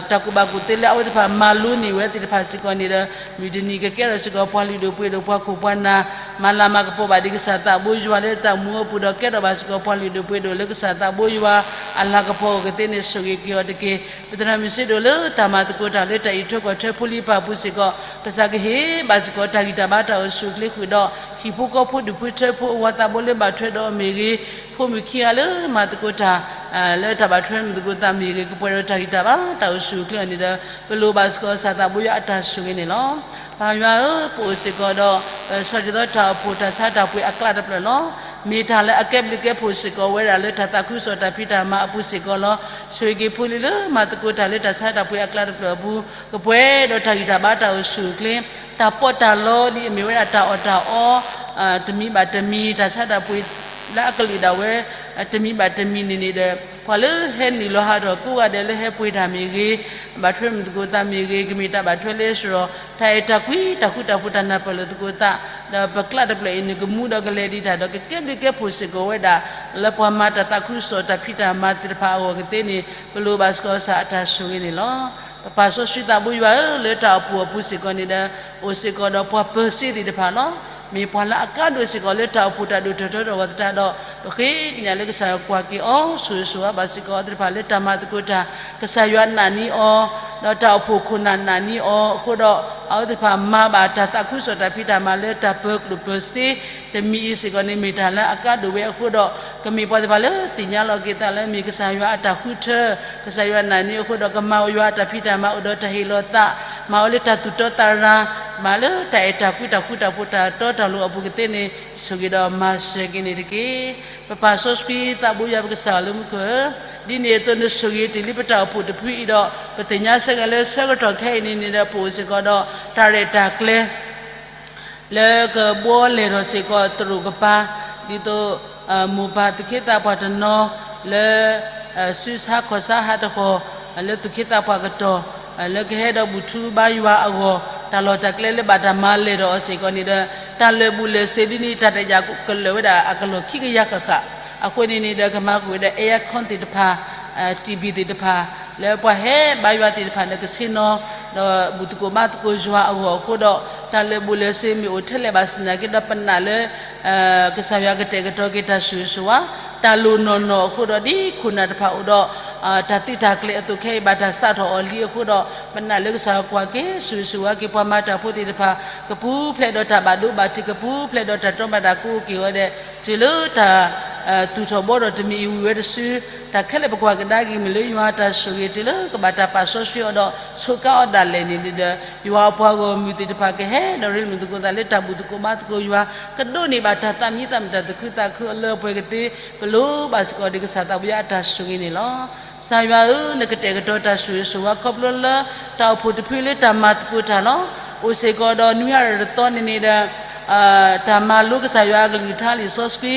တၢ်ကူၣ်ဘၣ်ကူၣ်သ့လၢအဝဲသ့ၣ်တဖၣ်မၤလိန့ၢ်ဝဲသ့ၣ်တဖၣ်စ့ၢ်ကီးန့ၣ်ဒီး မုၢ်တနံၤကကဲထီၣ်စ့ၢ်ကီးပှၤလုၢ်ဒိၣ်ပှ့ၤဒိၣ်ပှၤခိၣ်ပှၤနၢ် မၤလၤမၤကပီၤဘၣ်ဒံးကစၢ်သးဘိယွၤလၢတၢ်မူအပူၤဒီးကဲထီၣ်ဘၣ်စ့ၢ်ကီးပှၤလုၢ်ဒိၣ်ပှ့ၤဒိၣ်လၢကစၢ်သးဘိယွၤအလၤကပီၤအဂီၢ်ကသ့န့ၣ် ဆိၣ်ဂ့ၤက့ၤအီၤတက့ၢ်. ပသရၣ်မုၣ်စ့ဒိၣ်လၢတၢ်မၤသကိးတၢ်လၢတၢ်အံးထွဲကွၢ်ထွဲဖိလံၤပာ်အပူၤစ့ၢ်ကီး ကစၢ်ကဟ့ၣ်ဘၣ်စ့ၢ်ကီးတၢ်ဂံၢ်တၢ်ဘါတၢ်အိၣ်ဆူၣ်အိၣ်ချ့ဃုာ်ဒီး ဟံၣ်ဖိဃီဖိဒူၣ်ဖိထၢဖိအဝၤသးဘိလၢဘၣ်ထွဲဒီးအီၤမ့ၢ်ဂ့ၤ, ဖိမုၣ်ခံဂၤလၢမၤသကိးတၢ် လၢတၢ်ဘၣ်ထွဲမုာ်သကိးသးမ့ၢ်ဂ့ၤ ကပှဲၤဒီးတၢ်ဂံၢ်တၢ်ဘါတၢ်အိၣ်ဆူၣ်အိၣ်ချ့အီၤန့ၣ်ဒီး ပလိၣ်ဘၣ်စ့ၢ်ကီးကစၢ်သးဘိယွၤအတၢ်ဆိၣ်ဂ့ၤန့ၣ်လီၤ. ပၢ်ယွၤဧၢ, ပအိၣ်စ့ၢ်ကီးဒီး ပဆီၣ်ထွဲသီတၢ်အိၣ်ဖှိၣ်တၢ်ဆါတၢ်ပှ့ၤအကျါတဖျၢၣ်လီၤ. မ့ၢ်တၢ်လၢအကဲဘျုးကဲဖှိၣ်စ့ၢ်ကီးဝဲဒၣ်လၢတၢ်သးခုကစီၣ်တၢ်ဖံးတၢ်မၤအပူၤစ့ၢ်ကီးလီၤ. ဆိၣ်ဂ့ၤက့ၤဖိလံၤလၢမၤသကိးတၢ်လၢတၢ်ဆါတၢ်ပှ့ၤအကျါတဖျၢၣ်အပူၤ ကပှဲၤဒီးတၢ်ဂံၢ်တၢ်ဘါတၢ်အိၣ်ဆူၣ်အိၣ်ချ့ တၢ်ပီးတၢ်လီဒ်အမ့ၢ်ဝဲဒၣ်တၢ်အီၣ်တၢ်အီ တမံၤဘၣ်တမံၤ တၢ်ဆါတၢ်ပှ့ၤလၢအကလုာ်ဒၣ်ဝဲ တမံၤဘၣ်တမံၤန့ၣ်န့ၣ်ဒီး ပှၤလၢဟဲနုာ်လီၤဟးထီၣ်ကိးဂၤဒဲးလၢဟဲပှ့ၤတၢ်မ့ၢ်ဂ့ၤ, ဘၣ်ထွဲမုာ်သကိးသးမ့ၢ်ဂ့ၤ, ကမ့ၢ်တၢ်ဘၣ်ထွဲလၢစရီ တၢ်အဲၣ်တၢ်ကွံ တၢ်ဃူတၢ်ဖိး တၢ်နၢ်ပၢၢ်လိာ်သကိးသး ဒီးပကျါတဖျၢၣ်အံၤန့ၣ် ကမူဒီးကလဲၤဒံးတၢ်ဒီး ကကဲဘျုးကဲဖှိၣ်စ့ၢ်ကီးဝဲဒၣ် လၢပှၤမၤတၢ်သးခုကစီၣ်တၢ်ဖံးတၢ်မၤသ့ၣ်တဖၣ်အဂီၢ်ကသ့န့ၣ် ပလိၣ်ဘၣ်စ့ၢ်ကီးကစၢ်အတၢ်ဆိၣ်ဂ့ၤန့ၣ်လီၤ. ပပၢ်စီဆှံသးဘိယွၤဧၢ, လၢတၢ်အိၣ်ဖှိၣ်အပူၤစ့ၢ်ကီးန့ၣ်ဒီး အိၣ်စ့ၢ်ကီးဒီးပှၤပၢၤစ့သ့ၣ်တဖၣ်လီၤ. မ့ၢ်ပှၤလၢအကါဒိၣ်စ့ၢ်ကီးလၢတၢ်အိၣ်ဖှိၣ်တၢ်ဒိၣ်ထီၣ်ထီထီၣ်အဂီၢ်သတးဒီး ပဃ့ကညးလၢကစၢ်ယွၤကွၢ်က့ၤအီၤ ဆိၣ်ဂ့ၤဆိၣ်ဝါဘၣ်စ့ၢ်ကီးအဝဲသ့ၣ်တဖၣ်လၢတၢ်မၤသကိးတၢ် ကစၢ်ယွၤနာ်န့ၢ်အီၤ ဒီးတၢ်အိၣ်ဖှိၣ်ခိၣ်နၢ်နာ်န့ၢ်အီၤအဃိဒီး အဝဲသ့ၣ်တဖၣ်မၤဘၣ်တၢ်သးခုကစီၣ်တၢ်ဖံးတၢ်မၤလၢတၢ်ပၢၤကျိၣ်ပၢၤစ့ တမံၤအံၤစ့ၢ်ကီးန့ၣ် မ့ၢ်တၢ်လၢအကါဒိၣ်ဝဲအဃိဒီး ကမ့ၢ်ပှၤသ့ၣ်တဖၣ်လၢသ့ၣ်ညါလီၤက့ၤသးလၢမ့ၢ်ကစၢ်ယွၤအတၢ်ဃုထၢ ကစၢ်ယွၤနာ်န့ၢ်အဃိဒီး ကမၤယွၤအတၢ်ဖံးတၢ်မၤအိၣ်ဒီးတၢ်ဟ့ၣ်လီၤသး မၤဝဲလၢတၢ်သူၣ်တီသးရၤ မၤလၢတၢ်အဲၣ်တၢ်ကွံတၢ်ဃူတၢ်ဖိးတၢ်တီတၢ်လိၤအပူၤကသ့န့ၣ် ဆိၣ်ဂ့ၤဒီးမၤစၢၤက့ၤန့ၣ်တက့ၢ်. ပပၢ်စီဆှံသးဘိယွၤပကစၢ်လၢမူခိၣ်ဧၢ, ဒ်န့ၣ်အသိးနဆိၣ်ဂ့ၤတ့ၢ်လံပတၢ်အိၣ်ဖှိၣ်တဖုအံၤဒီး ပသ့ၣ်ညါဆၢက့ၤလၢဆၢကတီၢ်ခဲအံၤန့ၣ်န့ၣ်ဒီး ပအိၣ်စ့ၢ်ကီးဒီး တၢ်ရဲၣ်တၢ်ကျဲၤ လၢကဘှီလဲၤထီၣ်စ့ၢ်ကီးသရူးကပၤ ဒ်သိး မိၢ်ပၢ်သူၣ်က့သးပှၢ်တနီၤ လၢ စုဆါခီၣ်ဆါဟးတဃီၤ လၢသူၣ်က့သးပှၢ်ကတီၢ် လၢကဟဲဒီးဘူၣ်ထူဘါယွၤအဂီၢ် တၢ်လီၢ်တၢ်ကျဲလၢဘၣ်တၢ်မၤလဲၢ်ထီၣ်အီၤစ့ၢ်ကီးန့ၣ်ဒီး တၢ်လၢာ်ဘူၣ်လၢာ်စ့ဒ်န့ၣ် တၢ်တယာ်ကလၢာ်ဝဲဒၣ်အကလီၢ်ခံကယၤဃၣ်ဃၣ် အဃိန့ၣ်န့ၣ်ဒီး ကမၤကွံာ်ဝဲဒၣ် aircon သ့ၣ်တဖၣ် TV သ့ၣ်တဖၣ် လၢပှၤဟဲဘါယွၤသ့ၣ်တဖၣ်န့ၣ် ကဆ့ၣ်နီၤ ဒီးဘူၣ်သကိးဘါသကိးယွၤအဂီၢ်အဃိဒီး တၢ်လၢာ်ဘူၣ်လၢာ်စ့မ့ၢ်အိၣ်ထဲလဲၣ်ဘၣ်ဆၣ်သနာ်က့ဒီး ပနာ်လၢ ကစၢ်ယွၤကတဲာ်ကတီၤက့ၤတၢ်ဆိၣ်ဂ့ၤဆိၣ်ဝါ တၢ်လိၣ်နီၢ်နီၢ်အဃိဒီး ဒ်ခိၣ်နၢ်တဖၣ်အိၣ်ဒီး တၢ်သုးတၢ်ကျဲၤအသိးခဲအံၤဘၣ်တၢ်စးထီၣ်အီၤလံအဃိဒီး ပနာ်လၢကစၢ်ယွၤကွၢ်က့ၤ ဆိၣ်ဂ့ၤဆိၣ်ဝါက့ၤပှၤမၤတၢ်ဖိသ့ၣ်တဖၣ် ကပူၤဖျဲးဒီးတၢ်ဘၣ်ဒိဘၣ်ထံး ကပူၤဖျဲးဒီးတၢ်တီမတၤကိးက့ၤဝဲဒၣ် တုၤလၢတၢ် သူၣ်ထီၣ်ဘှီထီၣ်တမံၤအံၤဝံၤဝဲတစု တၢ်ခဲလၢာ်ပကွၢ်ကဒါက့ၤမ့ၢ်လၢယွၤတၢ်ဆိၣ်ဂ့ၤ တုၤလၢကဘၣ်တၢ်ပာ်စီဆှံအီၤဒီး ဆိးကါအီၤဒၣ်လဲာ်န့ၣ်ဒီး ယွၤအပှၤဂီၢ်မုၢ်သ့ၣ်တဖၣ်ကဟဲဒီးရ့လိာ်မုာ်သကိးသးလၢတၢ်ဘူၣ်သကိးဘါသကိးယွၤ ကဒိးန့ၢ်ဘၣ်တၢ်သးမံသးမုာ်တၢ်သူၣ်ခုသးခုအလၢအပှဲၤကသ့ ပလိၣ်ဘၣ်စ့ၢ်ကီးဒ်ကစၢ်သးဘိယွၤအတၢ်ဆိၣ်ဂ့ၤန့ၣ်လီၤ. ကစၢ်ယွၤဧၢ, နကတဲာ်ကတီၤတၢ်ဆိၣ်ဂ့ၤဆိၣ်ဝါခီဖျိလၢ တၢ်အိၣ်ဖှိၣ်တဖုလၢတၢ်မၤသကိးတၢ်လီၤ. အိၣ်စ့ၢ်ကီးဒီးနွံဂၤတသီန့ၣ်န့ၣ်ဒီး တၢ်မၤလိကစၢ်ယွၤအကလုၢ်ကထါလံာ်စီဆှံ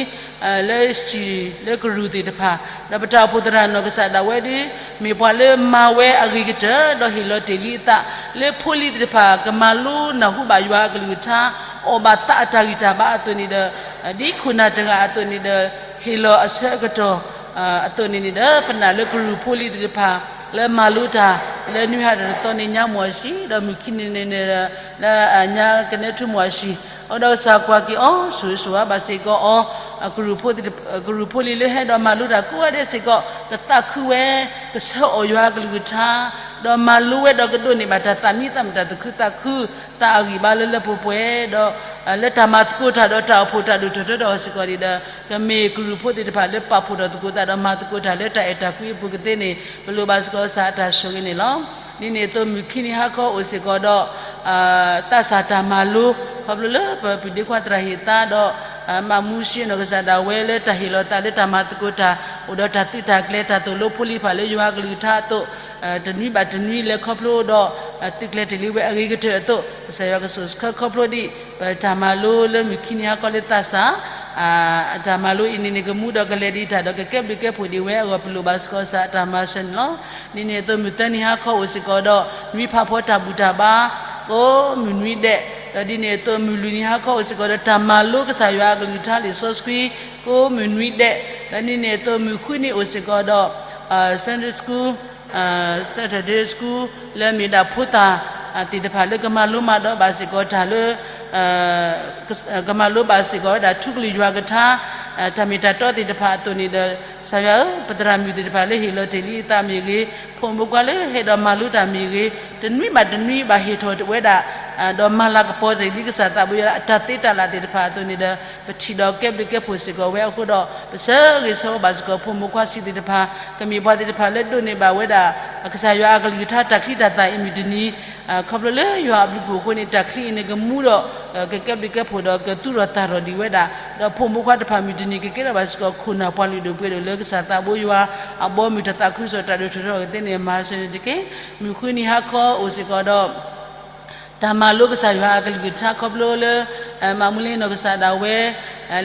လၢဟံၣ်လၢကရူၢ်သ့ၣ်တဖၣ်, ဒီးပတၢ်အိၣ်ဖှိၣ်သရၣ်နီၢ်ကစၢ်ဒၣ်ဝဲဒီး မ့ၢ်ပှၤလၢမၤဝဲအဂ့ၤကတၢၢ် ဒီးဟ့ၣ်လီၤတ့ၢ်လံအသး လၢဖိလံၤသ့ၣ်တဖၣ် ကမၤလိနၢ်ဟူဘၣ်ယွၤအကလုၢ်ကထါ, အီၣ်ဘၣ်သးအတၢ်ဂံၢ်တၢ်ဘါအသိးန့ၣ်ဒီး ဒ်ခိၣ်နၢ်တဂၤအသိးန့ၣ်ဒီး ဟ့ၣ်လီၤအဆၢအကတီၢ် အသိးန့ၣ်န့ၣ်ဒီး ပနာ်လၢကရူၢ်ဖိလံၤသ့ၣ်တဖၣ် လၢမၤလိတၢ် လၢနွံဟါတသီန့ၣ် ညါမုၢ်အီၤဆံး, ဒီးမုၢ်ခံနံၤန့ၣ်န့ၣ်ဒီး လၢညါကနဲထူမုၢ်အီၤဆံး, အဃိဒီးကစၢ်ကွၢ်က့ၤအီၤ ဆိၣ်ဂ့ၤဆိၣ်ဝါဘၣ်စ့ၢ်ကီးအီၤ, ကရူၢ်ဖိလံၤလၢဟဲဒီးမၤလိတၢ်ကိးဂၤဒဲးစ့ၢ်ကီး ကသးခုဝဲ ကဆၢအီၣ်ယွၤအကလုၢ်ကထါ ဒီးမၤလိဝဲဒီးကဒိးန့ၢ်ဘၣ်တၢ်သးမံသးမုာ် တၢ်သူၣ်ခုသးခု သးအဂံၢ်ဘါလၢလၢပှဲၤပှဲၤ, ဒီးလၢတၢ်မၤသကိးတၢ်ဒီးတၢ်အိၣ်ဖှိၣ်တၢ်ဒိၣ်ထီၣ်ထီထီၣ်စ့ၢ်ကီးန့ၣ်ဒီး ကမ့ၢ်ကရူၢ်ဖိသ့ၣ်တဖၣ်လၢပာ်ဖှိၣ်ထီၣ်သကိးသးဒီးမၤသကိးတၢ်လၢတၢ်အဲၣ်တၢ်ကွံအပူၤကသ့န့ၣ် ပလိၣ်ဘၣ်စ့ၢ်ကီးကစၢ်အတၢ်ဆိၣ်ဂ့ၤန့ၣ်လီၤ. ဒ်န့ၣ်အသိးမုၢ်ခံနံၤဟါခီအိၣ်စ့ၢ်ကီးဒီး သးစၢ်တၢ်မၤလိ ခီဖျိလၢပပုၢ်ဒ့ခွါသရၣ်ဟ့ၣ်သါဒီး မၤမူဆံးနီၢ်ကစၢ်ဒၣ်ဝဲလၢတၢ်ဟ့ၣ်လီၤသးလၢတၢ်မၤသကိးတၢ် အိၣ်ဒီးတၢ်သုးတၢ်ကျဲၤတၢ်သိၣ်လိဖိလံၤတဖၣ်လၢယွၤအကလုၢ်ကထါအသိး တနွံဘၣ်တနွံလဲၤခီဖျိဒီး သုးကျဲၤတ့ၢ်လံဝဲအဂ့ၤကတၢၢ်အသိး ကစၢ်ယွၤကဆိၣ်ဆၢခီဖျိဒံး ပတၢ်မၤလိလၢမုၢ်ခံနံၤဟါခီလၢသးစၢ် တၢ်မၤလိအံၤန့ၣ်န့ၣ် ကမူဒီးကလဲၤဒံးတၢ်ဒီးကကဲဘျုးကဲဖှိၣ်ဒံးဝဲအဂီၢ် ပလိၣ်ဘၣ်စ့ၢ်ကီးကစၢ်အတၢ်မၤစၢၤန့ၣ်လီၤ. ဒ်န့ၣ်အသိးမုၢ်သၢနံၤဟါခီအိၣ်စ့ၢ်ကီးဒီး နွံဖးဖီတၢ်ဘူၣ်တၢ်ဘါ ကိးမုၢ်နွံဒဲး, ဒီးဒ်န့ၣ်အသိးမုၢ်လွံၢ်နံၤဟါခီအိၣ်စ့ၢ်ကီးဒီး တၢ်မၤလိကစၢ်ယွၤအကလုၢ်ကထါလံာ်စီဆှံ ကိးမုၢ်နွံဒဲး, ဒီးဒ်န့ၣ်အသိးမုၢ်ဃုနံၤအိၣ်စ့ၢ်ကီးဒီး Sunday School, Saturday School လၢမ့ၢ်ဒၣ်ဖိသၣ်သ့ၣ်တဖၣ်လၢကမၤလိမၤဒိးဘၣ်စ့ၢ်ကီးတၢ်လၢ ကမၤလိဘၣ်စ့ၢ်ကီးဝဲဒၣ်ထူကလုၢ်ယွၤကထါ တၢ်မ့ၢ်တၢ်တီသ့ၣ်တဖၣ်အသိးန့ၣ်ဒီး ကစၢ်ယွၤဧၢ, ပသရၣ်မုၣ်သ့ၣ်တဖၣ်လၢဟ့ၣ်လီၤတ့ၢ်လံအသးမ့ၢ်ဂ့ၤ, ဖိမုၣ်ဖိခွါလၢဟဲဒီးမၤလိတၢ်မ့ၢ်ဂ့ၤ, တနွံဘၣ်တနွံဘၣ်ဟ့ၣ်ထီၣ်ဝဲဒၣ် ဒီးမၤလၤကပီၤတ့ၢ်လံကစၢ်သးဘိယွၤ အတၢ်သ့တၢ်လၢ်သ့ၣ်တဖၣ်အသိးန့ၣ်ဒီး ပထံၣ်ဒီးကဲဘျုးကဲဖှိၣ်စ့ၢ်ကီးဝဲအဃိဒီး ပဆၢဂ့ၤဆၢဝါဘၣ်စ့ၢ်ကီးဖိမုၣ်ခွါဆံးသ့ၣ်တဖၣ် ကမ့ၢ်ပှၤသ့ၣ်တဖၣ်လၢဒိးန့ၢ်ဘၣ်ဝဲဒၣ် ကစၢ်ယွၤအကလုၢ်ကထါ တၢ်ချံတၢ်သၣ်အံၤမုၢ်တနံၤ ခီဖျိလၢယွၤအဘျုးဖှိၣ်အဃိန့ၣ် တၢ်ချံအံၤန့ၣ်ကမူဒီး ကကဲဘျုးကဲဖှိၣ်ဒီးကသူၣ်ထီၣ်သၣ်ထီၣ်ဒံးဝဲဒၣ်, ဒီးဖိမုၣ်ခွါတဖၣ်မုၢ်တနံၤ ကကဲထီၣ်ဘၣ်စ့ၢ်ကီးခိၣ်နၢ်ပှၤလုၢ်ဒိၣ်ပှ့ၤဒိၣ်လၢကစၢ်သးဘိယွၤ အဘီအမုၢ်တၢ်သးခုကစီၣ်တၢ်ဒိၣ်ထီၣ်ထီထီၣ်ကသ့န့ၣ် မၤစၢၤန့ၣ်တက့ၢ်. မုၢ်ဃုနံၤဟါခီအိၣ်စ့ၢ်ကီးဒီး တၢ်မၤလိကစၢ်ယွၤအကလုၢ်ကထါခီဖျိလၢ မၤမူလ့နီၢ်ကစၢ်ဒၣ်ဝဲ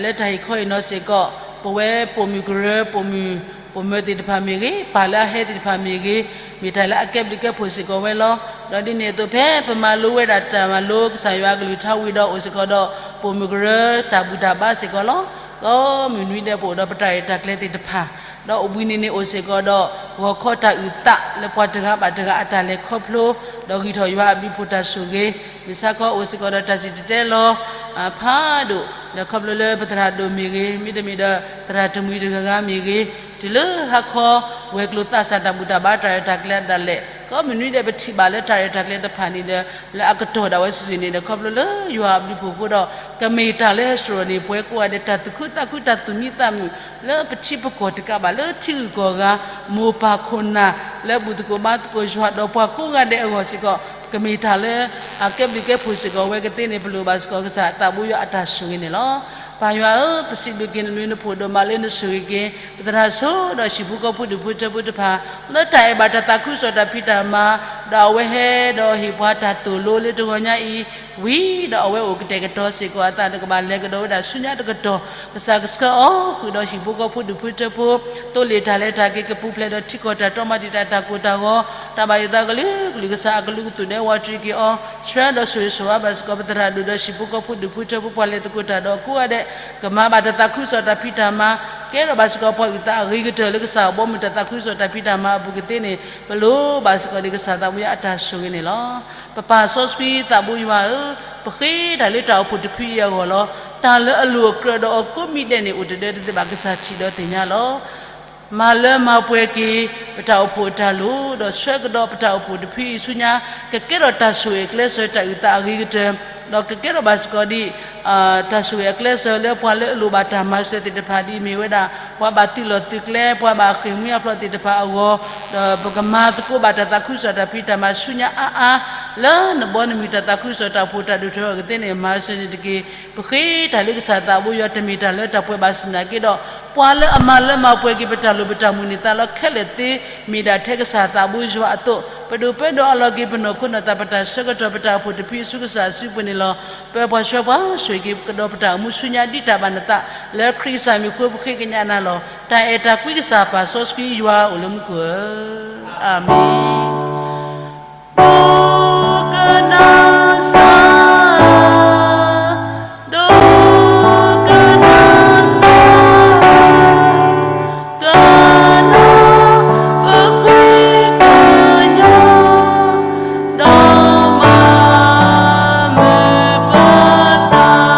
လၢတၢ်ဟ့ၣ်ခီဟ့ၣ်နီၤစ့ၢ်ကီး ပဝဲပိာ်မုၣ်ကရၢ ပိာ်မုၣ်ပိာ်မၢၤသ့ၣ်တဖၣ်မ့ၢ်ဂ့ၤ ပၢ်လၢအဟဲသ့ၣ်တဖၣ်မ့ၢ်ဂ့ၤ မ့ၢ်တၢ်လၢအကဲဘျုးကဲဖှိၣ်စ့ၢ်ကီးဝဲလီၤ. ဒီးဒ်န့ၣ်အသိးဖဲပမၤလိဝဲဒၣ်တၢ်မၤလိကစၢ်ယွၤအကလုၢ်ကထါဝံၤဒီးအိၣ်စ့ၢ်ကီးဒီး ပိာ်မုၣ်ကရၢတၢ်ဘူၣ်တၢ်ဘါစ့ၢ်ကီးလီၤ. ကိးမုၢ်နွံဒဲးပအိၣ်ဒီးပတၢ်ရဲၣ်တၢ်ကျဲၤသ့ၣ်တဖၣ် ဒီးအိၣ်ဘှံးနံၤန့ၣ်အိၣ်စ့ၢ်ကီးဒီး ဂီၤခီတၢ်အုၣ်သးလၢပှၤတဂၤဘၣ်တဂၤအတၢ်လဲၤခီဖျိ ဒီးဂံၢ်ထီၣ်ယွၤအဘျုးဖှိၣ်တၢ်ဆိၣ်ဂ့ၤ, မုၢ်ဆါခီအိၣ်စ့ၢ်ကီးဒီးတၢ်စံၣ်တဲၤတဲလီၤ ဖးဒိၣ် ဒီးခီဖျိလၢပသရၣ်ဒိၣ်မ့ၢ်ဂ့ၤ မ့တမ့ၢ်ဒီးသရၣ်တမှံၤတဂၤဂၤမ့ၢ်ဂ့ၤ, တုၤလၢဟါခီ ဝဲၤကျိၤသးစၢ်တၢ်ဘူၣ်တၢ်ဘါတၢ်ရဲၣ်တၢ်ကျဲၤဒၣ်လဲာ် ကိးမုၢ်နွံဒဲးပထံၣ်ဘၣ်လၢတၢ်ရဲၣ်တၢ်ကျဲၤတဖၣ်န့ၣ်ဒီး လၢအကတီၢ်ဒၣ်ဝဲစုာ်စုာ်န့ၣ်ဒီး ခီဖျိလၢယွၤအဘျုးဖှိၣ်အဃိဒီး ကမ့ၢ်တၢ်လၢဟဲစှီၤန့ၢ်ပှၤကိးဂၤဒဲး တၢ်သူၣ်ခုသးခုတၢ်သူၣ်မံသးမုာ် လၢပထံပကီၢ်တကးဘၣ် လၢထံဂုၤကီၢ်ဂၤ မိၢ်ပၢ်ခိၣ်နၢ် လၢဘူၣ်သကိးဘါသကိးယွၤဒီးပှၤကိးဂၤဒဲးအဂီၢ်စ့ၢ်ကီး ကမ့ၢ်တၢ်လၢ အကဲဘျုးကဲဖှိၣ်စ့ၢ်ကီးဝဲကသ့န့ၣ် ပလိၣ်ဘၣ်စ့ၢ်ကီးကစၢ်အသးဘိယွၤအတၢ်ဆိၣ်ဂ့ၤန့ၣ်လီၤ. ပၢ်ယွၤဧၢ, ပစံးဘျုးက့ၤနဘျုးနဖှိၣ်ဒိၣ်မးလၢနဆိၣ်ဂ့ၤက့ၤ ပသရၣ်ဆိဒီးဟံၣ်ဖိဃီဖိဒူၣ်ဖိထၢဖိတဖၣ် လၢတၢ်အဲၣ်ဘၣ်တၢ်သးခုကစီၣ်တၢ်ဖံးတၢ်မၤ ဒီးအဝဲဟဲဒီးဟ့ၣ်ပှၤတၢ်သိၣ်လိလၢတဂီၤညါအံၤ ဝံၤဒီးအဝဲအိၣ်ကတဲာ်ကတီၤစ့ၢ်ကီးအသး နကဘၣ်လဲၤကဒီးဝဲဒၣ်ဆူညါတကတီၢ် ကစၢ်ကဆှၢအီၤဃုာ်ဒီးဟံၣ်ဖိဃီဖိဒူၣ်ဖိထၢဖိ သိလ့ၣ်တၢ်လဲၤတၢ်က့ၤ ကပူၤဖျဲးဒီးထံကီၢ်တၢ်တီမၤတံာ်တာ်တၢ်ကိၢ်တၢ်ဂီၤ တၢ်ဘၣ်ယိၣ်သးကလုာ်ကလုာ် ကစၢ်အကလုာ်ကသူၣ်ဒဲဝဲတြံၤက့ၤအီၤ ဆှၢဒီးဆိၣ်ဂ့ၤဆိၣ်ဝါဘၣ်စ့ၢ်ကီး ပသရၣ်ဒိၣ်ဒီးဟံၣ်ဖိဃီဖိဒူၣ်ဖိထၢဖိ ပှၤလဲၤသကိးတၢ်ဒီးကိးဂၤဒဲး ကမၤဘၣ်တၢ်သးခုကစီၣ်တၢ်ဖံးတၢ်မၤ ကဲထီၣ်ဘၣ်စ့ၢ်ကီးပှၤအုၣ်သးအဂ့ၤကတၢၢ်လၢကစၢ်အဘီအမုၢ်တၢ်သးခုကစီၣ်တၢ်ဖံးတၢ်မၤအပူၤကသ့န့ၣ် ပလိၣ်ဘၣ်စ့ၢ်ကီးဒ်ကစၢ်သးဘိယွၤအတၢ်ဆိၣ်ဂ့ၤန့ၣ်လီၤ. ပပၢ်စီဆှံသးဘိယွၤဧၢ, ပဃ့တၢ်လၢတၢ်အိၣ်ဖှိၣ်တဖုအံၤအဂီၢ်လီၤ. တၢ်လၢအလိၣ်အကြၢးဒီးအီၤကိးမံၤဒဲးန့ၣ် အိၣ်တဒၢတသ့ဘၣ် ကစၢ်ထံၣ်ဒီးသ့ၣ်ညါလီၤ. မၤလၢမၤပှဲၤက့ၤ ပတၢ်အိၣ်ဖှိၣ်အတၢ်လိၣ် ဒီးဆှၢကဒီးပတၢ်အိၣ်ဖှိၣ်တဖုအံၤဆူညါ ကကဲထီၣ်တၢ်ဆိၣ်ဂ့ၤအကျဲးစၢးတၢ်အုၣ်သးအဂ့ၤကတၢၢ် ဒီးကကဲထီၣ်ဘၣ်စ့ၢ်ကီးဒ် တၢ်ဆိၣ်ဂ့ၤအကျဲးစၢးလၢပှၤလၢအလိၣ်ဘၣ်တၢ်မၤစၢၤသ့ၣ်တဖၣ်ဒ်အမ့ၢ်ဝဲဒၣ် ပှၤဘၣ်သုးလီၢ်သုးကျဲ ပှၤဘၣ်ဃ့ၢ်မှံဟးဖျိးသ့ၣ်တဖၣ်အဂီၢ် ဒီးပကမၤသကိးဘၣ်တၢ်သးခုကစီၣ်တၢ်ဖံးတၢ်မၤဆူညါအါအါ လၢနဘီနမုၢ်တၢ်သးခုကစီၣ်တၢ်အိၣ်ဖှိၣ်တၢ်ဒိၣ်ထီၣ်ကသ့န့ၣ် မၤစၢၤန့ၣ်တက့ၢ်. ပဃ့တၢ်လၢကစၢ်သးဘိယွၤတမ့ၢ်တၢ်လၢတၢ်ပှဲၤဘၣ်ဆၣ်သနာ်က့ဒီး ပှၤလၢအမၤလၢမၤပှဲၤက့ၤပတၢ်လိၣ်ဘၣ်တၢ်မုၢ်န့ၢ်သးလီခဲလၢာ်သ့ မ့ၢ်ဒၣ်ထဲကစၢ်သးဘိယွၤအသိး ပဒိၣ်ပၢဒီးအလီၢ်က့ၤပနီၢ်ခိနီၢ်သး ပတၢ်ဆၢကတီၢ်ပတၢ်အိၣ်ဖှိၣ်တဖုဆူကစၢ်အစုပူၤန့ၣ်လီၤ. ပၢပှၤဆှၢပှၤဆိၣ်ဂ့ၤက့ၤကဒီးပတၢ်အိၣ်မူဆူညါဒ်တၢ်ဘၣ်နသး လၢခရံာ်ကစၢ်မံၤအဃိပဃ့ကညးနၤလီၤ. တၢ်အဲၣ်တၢ်ကွံကစၢ်ပၢ်စီဆှံယွၤအိၣ်လၢမူခိၣ်ဧၢ, အၤမ့ၣ်. ဒိကနၣ်စၢ်, ဒိကနၣ်စၢ်, ကနၣ်ပဃ့ကညး, ဒီးမၤမုာ်ပသး,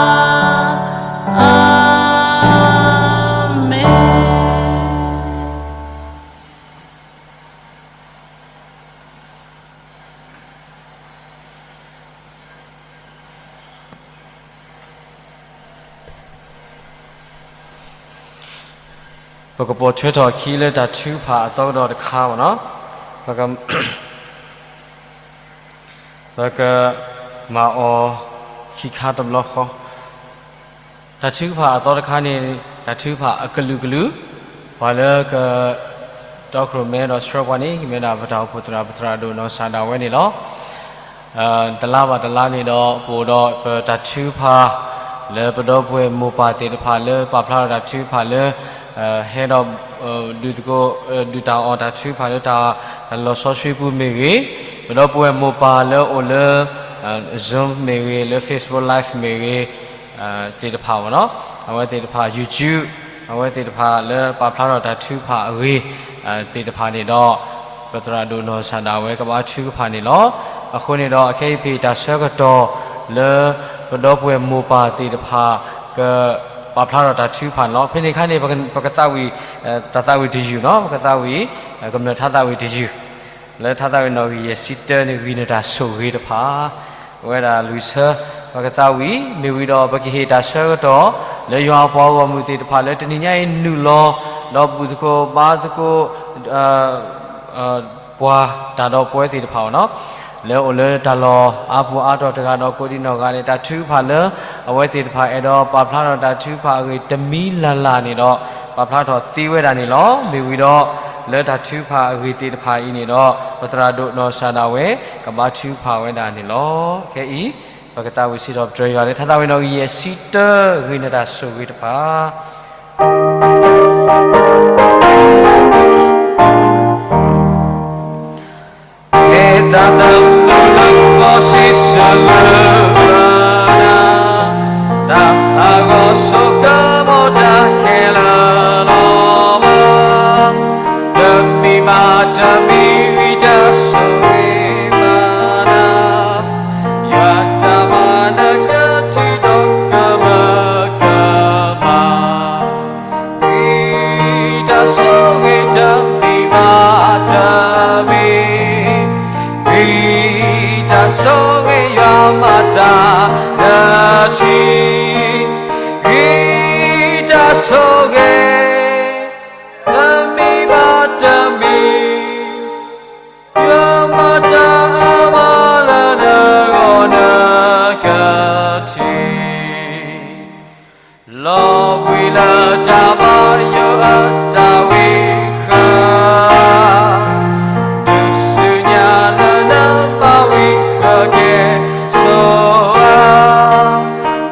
အၤမ့ၣ်. ပကပိာ်ထွဲထီၣ်အခံလၢတၢ်ထုကဖၣ်အသီကဒီးတခါမ့ၢ်နီၤ, ပက ပကမၤအီၤခံခါတဘျီဃီ. တၢ်ထုကဖၣ်အသီတခါန့ၣ် တၢ်ထုကဖၣ်အကလုာ်ကလုာ်, ပှၤလၢက တီခိၣ်ရိၣ်မဲဒီးဆှၢပှၤန့ၣ် ကမ့ၢ်ဒၣ်ပတၢ်အိၣ်ဖှိၣ်သရၣ် ပသရၣ်ဒိၣ်နီၢ်ကစၢ်ဒၣ်ဝဲန့ၣ်လီၤ. တလါဘၣ်တလါန့ၣ်ဒီး ပအိၣ်ဒီးပတၢ်ထုကဖၣ် လၢပဒီပုၢ်ဝဲၢ်မိၢ်ပၢ်သ့ၣ်တဖၣ်လၢပာ်ဖျါထီၣ်တၢ်ထုကဖၣ်လၢ ဟဲဒီး ဒုးသကိး ဒုးတၢ်အီၣ်တၢ်ထုကဖၣ်လၢတၢ်လီၢ်စီဆှံပူၤမ့ၢ်ဂ့ၤ, ပဒီပုၢ်ဝဲၢ်မိၢ်ပၢ်လၢအိၣ်လၢ Zoom မ့ၢ်ဂ့ၤ, လၢ Facebook Live မ့ၢ်ဂ့ၤ သ့ၣ်တဖၣ်မ့ၢ်နီၤ, အဝဲသ့ၣ်တဖၣ် YouTube အဝဲသ့ၣ်တဖၣ်လၢပာ်ဖျါထီၣ်တၢ်ထုကဖၣ်အဂ့ၢ် သ့ၣ်တဖၣ်န့ၣ်ဒီး ပသရၣ်ဒိၣ်နီၢ်ကစၢ်ဒၣ်ဝဲကဘၣ်ထုကဖၣ်န့ၣ်လီၤ. အဃိန့ၣ်ဒီး အခဲအံၤဖဲတၢ်ဆၢကတီၢ်လၢ ပဒီပုၢ်ဝဲၢ်မိၢ်ပၢ်သ့ၣ်တဖၣ် ကပာ်ဖျါထီၣ်တၢ်ထုကဖၣ်န့ၣ်လီၤ. ဖဲန့ၣ်အခါန့ၣ် ပက ပကသးဝံၣ် တၢ်သးဝံၣ်တယုၢ်နီၤ, ပကသးဝံၣ် ကမျၢၢ်ထါသးဝံၣ်တယုၢ် လၢထါသးဝံၣ်နီၣ်ဂံၢ်ယဲၢ်ဆံတၢန့ၣ် ဂံၢ်နတၢ်ဆိၣ်ဂ့ၤတဖၣ် ဝဲဒၣ်လွံၢ်ဆၢ ပကသးဝံၣ် မ့ၢ်ဝံၤဒီး ပကဟ့ၣ်တၢ်ဆၢကတီၢ် လၢယွၤအပှၤဂီၢ်မုၢ်သ့ၣ်တဖၣ် လၢတနံၤညါအံၤနုာ်လီၤ ဒီးဘူၣ်သကိးဘါသကိး ပှၤတၢ်ဒီးပဝဲသ့ၣ်တဖၣ်အီၤနီၤ, လၢအိၣ်လၢတၢ်လီၢ်အါပူၤအါတီၤတဂၤဒီးကိးဒံးနီၢ်ဂၤန့ၣ် တၢ်ထုကဖၣ်လၢ အဝဲသ့ၣ်တဖၣ်အဲၣ်ဒိးပာ်ဖျါထီၣ်တၢ်ထုကဖၣ်အဂ့ၢ်တမံၤလၢ်လၢ်န့ၣ်ဒီး ပာ်ဖျါထီၣ်သ့ဝဲဒၣ်န့ၣ်လီၤ. မ့ၢ်ဝံၤဒီး လၢတၢ်ထုကဖၣ်အဂ့ၢ်သ့ၣ်တဖၣ်အံၤန့ၣ်ဒီး ပသရၣ်ဒိၣ်နီၢ်ကစၢ်ဒၣ်ဝဲ ကဘၣ်ထုကဖၣ်ဝဲဒၣ်န့ၣ်လီၤ. ခဲအံၤ ပကသးဝံၣ်စံးထီၣ်ပတြၢၤယွၤလၢ ထါသးဝံၣ်နီၣ်ဂံၢ်ယဲၢ်ဆံတၢ ဂံၢ်နတၢ်ဆိၣ်ဂ့ၤတဖၣ် ဟဲသးသမူလၢကဘီစံးဆၢလၢပှၤဒၣ်, တၢ်ဟးဂီၤဆိကမိၣ်တၢ်ခဲလၢာ်လီၤဘၣ်, တမံၤဘၣ်တမံၤဂံၢ်တၢ်ဆိၣ်ဂ့ၤမၤနၤ, ယွၤတၢ်မၤနၢၤကတုၤဒီးကမၢကမၣ် ဂံၢ်တၢ်ဆိၣ်ဂ့ၤတမံၤဘၣ်တမံၤ, ဂံၢ်တၢ်ဆိၣ်ဂ့ၤယွၤမၤတၢ်လၢထံ, ဂံၢ်တၢ်ဆိၣ်ဂ့ၤ တမံၤဘၣ်တမံၤ, ယွၤမၤတၢ်အါမးလၢနဂီၢ်နကထံၣ် လီၤဘှံးလၢတၢ်ဘါယွၤအတၢ်ဝံဃာ်, တုၤဆူညါလၢနဘၣ်ဝံဃာ်ကဲဆိဧါ,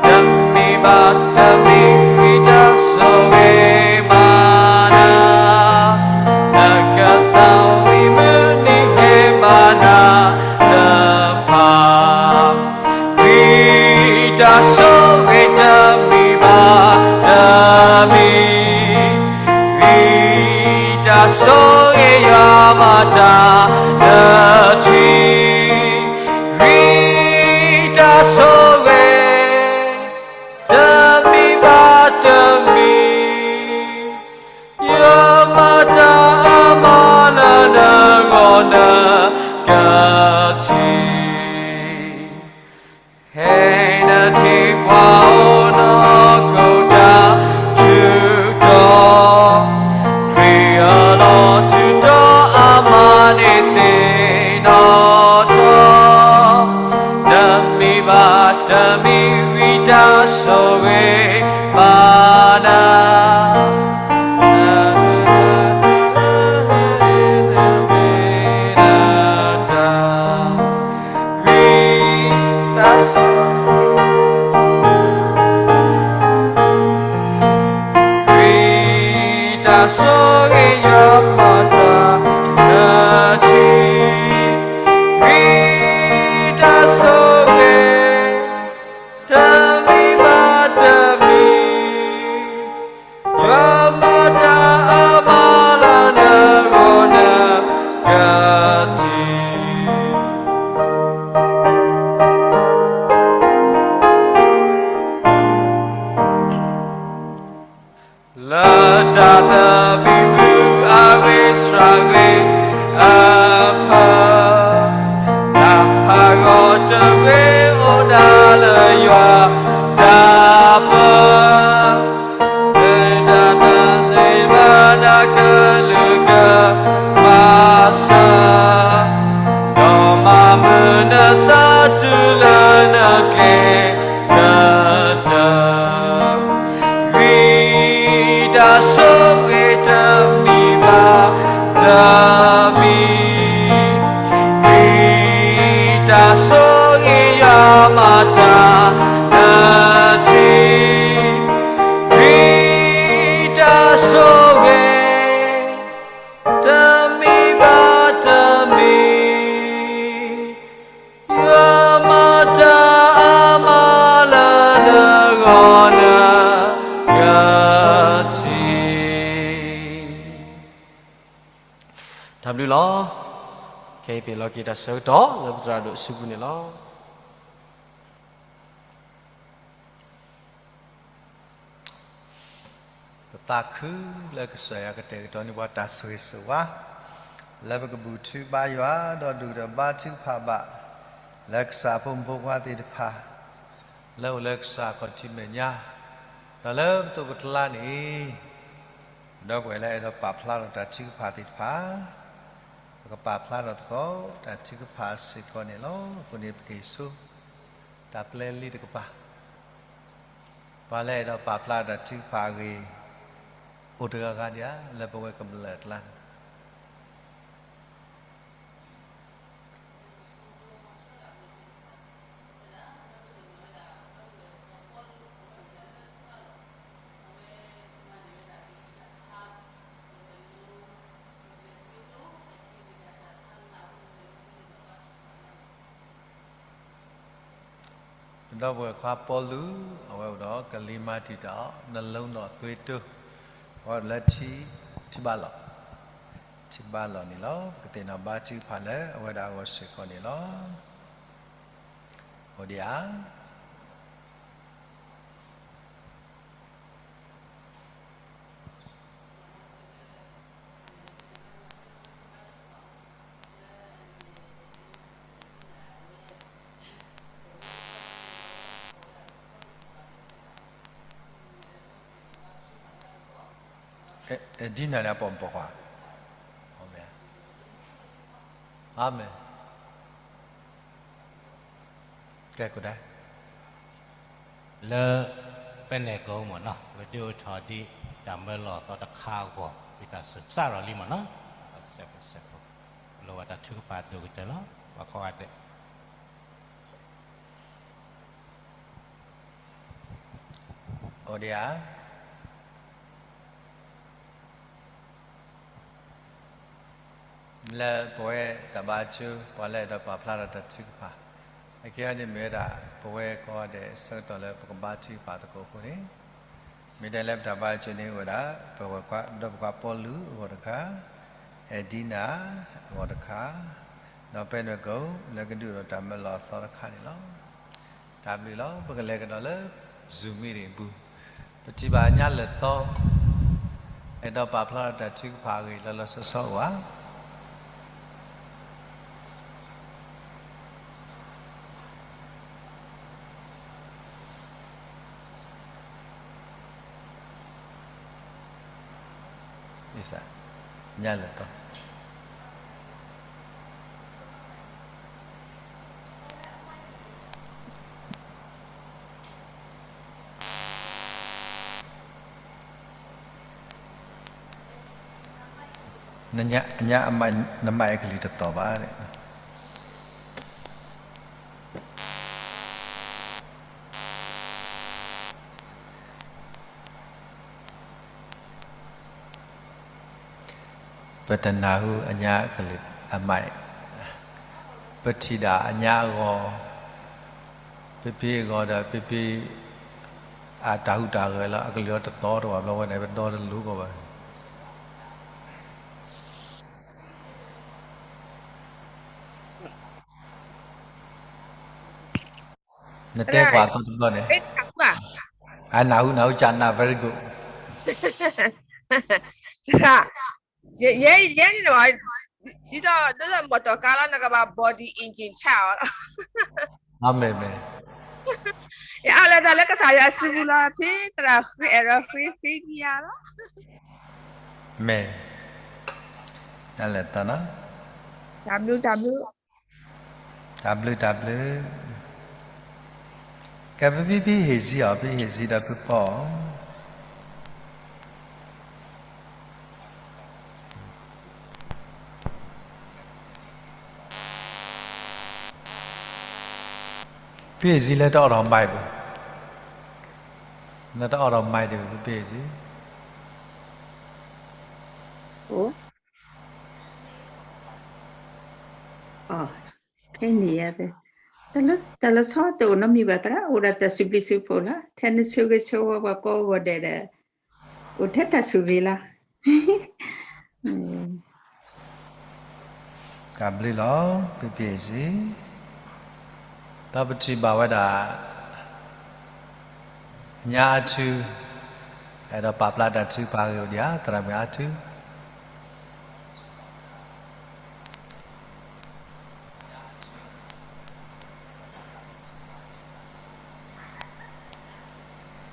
တမံၤဘၣ်တမံၤဂံၢ်တၢ်ဆိၣ်ဂ့ၤမၤနၤ, နကသးဝံၣ်မုၢ်နံၤဟဲမၤနၤတဖၣ် ဂံၢ်တၢ်ဆိၣ်ဂ့ၤတမံၤဘၣ်တမံၤ, ဂံၢ်တၢ်ဆိၣ်ဂ့ၤယွၤမၤတၢ်လၢထံ, ဂံၢ်တၢ်ဆိၣ်ဂ့ၤ တမံၤဘၣ်တမံၤ, ယွၤမၤတၢ်အါမးလၢနဂီၢ်နကထံၣ်, ဟဲနထံၣ်ပှၤအိၣ်နီၢ်ခိတၢ်ထူးတီၤ, ခရံာ်အလီၢ်ထူးတီၤအမၤန့ၢ်သ့ၣ် ဆိၣ်ဂ့ၤယွၤမၤတၢ်နထံ, ဂံၢ်တၢ်ဆိၣ်ဂ့ၤ တမံၤဘၣ်တမံၤ, ယွၤမၤတၢ်အမၤလၢနဂီၢ်နကထံၣ်. လၢတၢ်သဘံၣ်ဘုၣ်အဂ့ၢ်စှၤဂ့ၤအဖၢ, တၢ်ဟးဂီၤတဂ့ၤအိၣ်ဒၣ်လၢယွၤတၢ်ပၢ, လၢတၢ်သဘံၣ်ဘုၣ်နၤကလုၢ်ကမၤစၢၤ, ဒီးမၤမုာ်နသးတုၤလၢနကျဲကတၢၢ်. ဂံၢ်တၢ်ဆိၣ်ဂ့ၤတမံၤဘၣ်တမံၤ, ဂံၢ်တၢ်ဆိၣ်ဂ့ၤယွၤမၤတၢ်နထံၣ်, ဂံၢ်တၢ်ဆိၣ်ဂ့ၤ တမံၤဘၣ်တမံၤ, ယွၤမၤတၢ်အမၤလၢနဂီၢ်နကထံၣ်. တၢ်ဘျုးလီၤ. ခဲအံၤပဟ့ၣ်လီၤက့ၤတၢ်ဆၢကတီၢ်လၢပသရၣ်ဒိၣ်အစုပူၤန့ၣ်လီၤ. ပသးခုလၢကစၢ်ယွၤကတဲာ်ကတီၤန့ၢ်ပှၤတၢ်ဆိၣ်ဂ့ၤဆိၣ်ဝါ, လၢပကဘူၣ်ထုဘါယွၤ ဒီးဒုးကဒီးဘါထုကဖၣ်ဘၣ် လၢကစၢ်အဖိမုၣ်ဖိခွါသ့ၣ်တဖၣ် လၢအိၣ်လၢကစၢ်အခီၣ်ထံးမဲာ်ညါ, ဒီးလၢပသိးပကျါန့ၣ် ဒီပုၢ်ဝဲၢ်လၢအဲၣ်ဒိးပာ်ဖျါထီၣ်တၢ်ထုကဖၣ်သ့ၣ်တဖၣ် ပကပာ်ဖျါထီၣ်သကိးတၢ်ထုကဖၣ်စ့ၢ်ကီးန့ၣ်လီၤ. အဃိန့ၣ် ပကဟ့ၣ်ဆိ တၢ်ပျဲလံတကပၤ, ပှၤလၢအဲၣ်ဒိးပာ်ဖျါတၢ်ထုကဖၣ်အဂ့ၢ် အိၣ်တဂၤဂၤဒံးဧါ လၢပဝဲကမျၢၢ်အကျါန့ၣ် ပဒီပုၢ်ဝဲၢ်ခွါပီလူး အဝဲအိၣ်ဒီးကလံၤမၤတံာ်တာ် နှလုံးတော်သွေးတိုး, အဝဲအိၣ်လၢထံ, ထံဘါလီၢ်, ထံဘါလီၢ်န့ၣ်လီၤ. ပကသ့ၣ်နီၣ်ဘါထုကဖၣ်လၢအဝဲဒၣ်အဂီၢ်စ့ၢ်ကီးန့ၣ်လီၤ. အိၣ်ဒံးဧါ. အဲဒ်နၤန့ၣ် အပိာ်မုၣ်ပိာ်ခွါ, အၤမ့ၣ်, အၤမ့ၣ်. ကဲကဒါ, လၢ ပဲနဲၣ်ကိမ့ၢ်နီၤ ဝဲဒၣ်အိၣ်ထီၣ်ဒ် တၢ်မၢလီၤအသီတခါအဂီၢ် ဝံသးစူၤစးထီၣ်လံမ့ၢ်နီၤ, စဲးဖိစဲးဖိ, လိၣ်ဘၣ်တၢ်ထုကဖၣ်ဒိၣ်ကတၢၢ်လီၤ ပှၤကိးဂၤဒဲး အိၣ်ဒံးဧါ. လၢပဝဲတၢ်ဘါထု ပှၤလၢအဲၣ်ဒိးပာ်ဖျါထီၣ်တၢ်ထုကဖၣ်, အကဲအံၤန့ၣ်မ့ၢ်ဝဲဒၣ် ပဝဲကိးဂၤဒဲးအဆၢကတီၢ်လၢပကဘါထုကဖၣ်သကိးအဃိန့ၣ်, မ့ၢ်တဲလၢပတၢ်ဘါထုန့ၣ်အိၣ်ဝဲဒၣ် ပဝဲၢ်ခွါ ဒီပုၢ်ဝဲၢ်ခွါပီလူးအဂီၢ်တခါ, အဲဒံနၤအဂီၢ်တခါ, ဒီးပဲနဲၣ်ကိလၢကဒုးအိၣ်ဒီးတၢ်မၢလီၤအသီတခါန့ၣ်လီၤ. တၢ်ဘျုးလီၤ. ပကလဲၤကဒီးလၢ Zoom meeting အပူၤ, ပထံၣ်ဘၣ်ညါလၢာ်သီ အဲၣ်ဒိးပာ်ဖျါထီၣ်တၢ်ထုကဖၣ်အဂ့ၢ်လီၤလီၤဆီဆီအိၣ်ဧါ. ညါလၢာ်သီ နညါ နမၤအဲကလံၤတသီၣ်ဘၣ်. ပတနၢ်ဟူအညါကလုၢ်အမး, ပထံၣ်ဒၣ်အညါအဂီၢ်, ဖံဖံအဂီၢ်ဒီး ဖံဖံ အတၢ်ဟူးတၢ်ဂဲၤလီၤ အကလုၢ်အီၤတသီတဝာ်ဘျီဝဲန့ၣ် ပဒီတလူၤကီးဘၣ်. နတဲကွၢ်အသီတဘျီန့ၣ်, အနၢ်ဟူနၢ်ဟူကနၣ် very good. ယဲယဲန့ၣ်လီၤ, ဒ်သိးဒ်သိးမီၢ်တီၢ်ကါလီၤ နကဘၣ် body engine ဆၣ်အီၤလီၤ. အမ့ၢ်မ့ၢ်, ယအါလဲၤတၢ်လၢကစၢ်ယွၤအစုပူၤလီၤ ဖဲသရၣ်ဃ့အဲၣ်ဒိးဃ့ဃ့ကယၤလီၤ. မ့ၢ်, တၢ်လဲၤသီနီၤ, တၢ်ဘျုးတၢ်ဘျုး, တၢ်ဘျုးတၢ်ဘျုး, ကဲဖံဖံ ဖံဟ့ၣ်စံအီၤ ဖံဟ့ၣ်စံဒီးဖုဖီအီၤ. ဖံဟ့ၣ်စံလၢတအိးထီၣ် mic ဘၣ်, နတအိးထီၣ် mic ဒံး ဖံဟ့ၣ်စံ. အိ, ဖဲန့ၣ်ယဲ, တၢ်လၢဆီတအိၣ်နီတမံၤဘၣ်သရၣ်, အိၣ်ဒၣ်တၢ်စံးဘျုးစံးဖှိၣ်လီၤ, ထဲနဆိၣ်ဂ့ၤဆိၣ်ဝါပှၤကိးဂီၤဒဲးဒီး အိၣ်ထဲတၢ်ဆိၣ်ဂ့ၤလီၤ. တၢ်ဘျုးလီၤ ဖံဖံဟ့ၣ်စံ, ဒီးပထံၣ်ဘၣ်ဝဲဒၣ် ညါအါထူ, အဲၣ်ဒိးပာ်ဖျါတၢ်ထုကဖၣ်အဂ့ၢ်အိၣ်ဒံးဧါ သရၣ်မုၣ်အါထူ.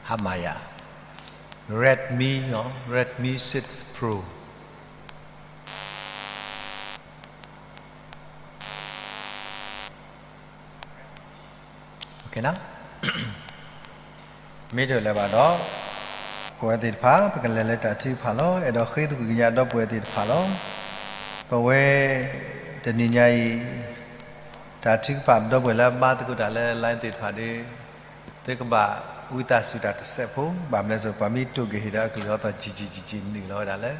ဟါမၢ်ယၤ, Redmi, Redmi six Pro. မ့ၢ်တလဲၤဘၣ်ဒီး ပဝဲသ့ၣ်တဖၣ် ပကလဲၤလၢတၢ်ထုကဖၣ်လီၤ. အဲၣ်ဒိးဃ့သကွံၢ်ကညးဒီပုၢ်ဝဲၢ်သ့ၣ်တဖၣ်လီၤ. ပဝဲ တနံၤညါအံၤ တၢ်ထုကဖၣ်ဒီပုၢ်ဝဲၢ်လၢအဘါသကိးတၢ်လၢ line သ့ၣ်တဖၣ်ဒီး သုကဘၣ်ဝံသးစူၤတၢ်တစဲးဖိ, ဘၣ်မနုၤလဲၣ်, ပှၤမ့ၢ်တိၢ်က့ၤဟ့ၣ်ဒီးအကလုၢ်အသီၣ် ကံကံကံကံနုာ်လီၤဝဲဒၣ်လၢ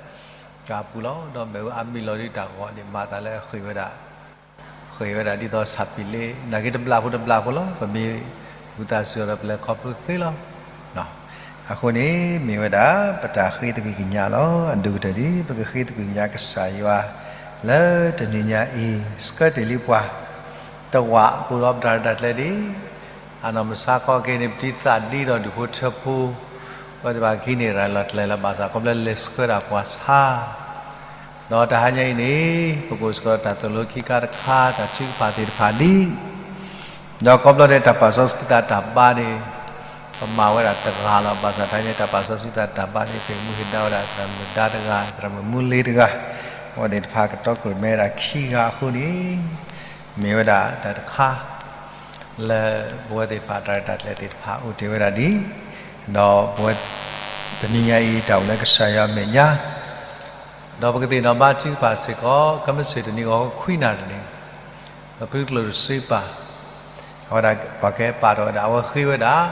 တၢ်ပူၤလီၤ. ဒီးမ့ၣ်အူအါမံၤလီၤဒ်တၢ်ဂီၤန့ၣ် မၤသးလၢအဃ့ၢ်ဝဲဒၣ် ဃ့ၢ်ဝဲဒၣ်ဒ်သိးဆၣ်ပံၤလ့, နာ်က့တဘျီဖိတဘျီဖိလီၤ. ပမ့ၢ်ဝံသးစူၤဒီးပလဲၤခီဖျိသ့လီၤ. အဃိန့ၣ် မ့ၢ်ဝဲဒၣ် ပတၢ်ဃ့သကွံၢ်ကညးလီၤ. အဒိၣ်ကတၢၢ်ဒ် ပကဃ့သကွံၢ်ကညးကစၢ်ယွၤ လၢတနံၤညါအံၤ ဆှၢတ့ၢ်လံပှၤ တဝာ် ပအိၣ်ဒီးပတၢ်ရဲၣ်တၢ်ကျဲၤဒ် အနီၢ်မုၢ်ဆါခီက့ၤန့ၣ် ပတံသးဒ်ဒီးဒူၣ်ဖိထၢဖိ ပဝဲသ့ၣ်တဖၣ်ခံန့ၣ် ရၤလီၤကျဲၤလၢၤဘၣ်ဆၣ် ခီဖျိလၢလဲၤဆှၢဒၣ်ပှၤဆါ ဒီးတဟါညါအံၤန့ၣ် ပကအိၣ်စ့ၢ်ကီးတၢ်သိၣ်လိခံခါတခါ တၢ်ထုကဖၣ်သ့ၣ်တဖၣ်ဒ် ဒီးခီဖျိလၢတၢ်ပာ်စီဆှံသးတၢ်ဘါန့ၣ် ပမၤဝဲဒၣ်တဂၤလီၤ. ဘၣ်ဆၣ်တဟါညါတၢ်ပာ်စီဆှံသးတၢ်ဘါန့ၣ် ဟ့ၣ်မူဟ့ၣ်ဒါဝဲဒၣ် သရၣ်မုၣ်ဒါတဂၤ, သရၣ်မုၣ်မူလ့တဂၤ, အဝဲသ့ၣ်တဖၣ်ကတီခိၣ်ရိၣ်မဲဒၣ်ခံဂၤအဃိန့ၣ် မ့ၢ်ဝဲဒၣ်တၢ်တခါ လၢပဝဲသ့ၣ်တဖၣ်တၢ်ရဲၣ်တၢ်ကျဲၤသ့ၣ်တဖၣ်အိၣ်တ့ၢ်ဝဲဒၣ်ဒ် ဒီးပဝဲ တနံၤညါအံၤ တၢ်အိၣ်လၢကစၢ်ယွၤအမဲာ်ညါ ဒီးပကသ့ၣ်နီၣ်ဘါထုကဖၣ်စ့ၢ်ကီး ခဲမုၢ်ဆ့ၣ်တနံၤဂီၤခီခွံနၣ်ရံၣ်န့ၣ် ပဖုကျိၣ်တစ့ပၢ် အဝဲဒၣ်ပှၤကဟဲပာ်ထီၣ်ဝဲဒၣ် အဝဲဃ့ဝဲဒၣ်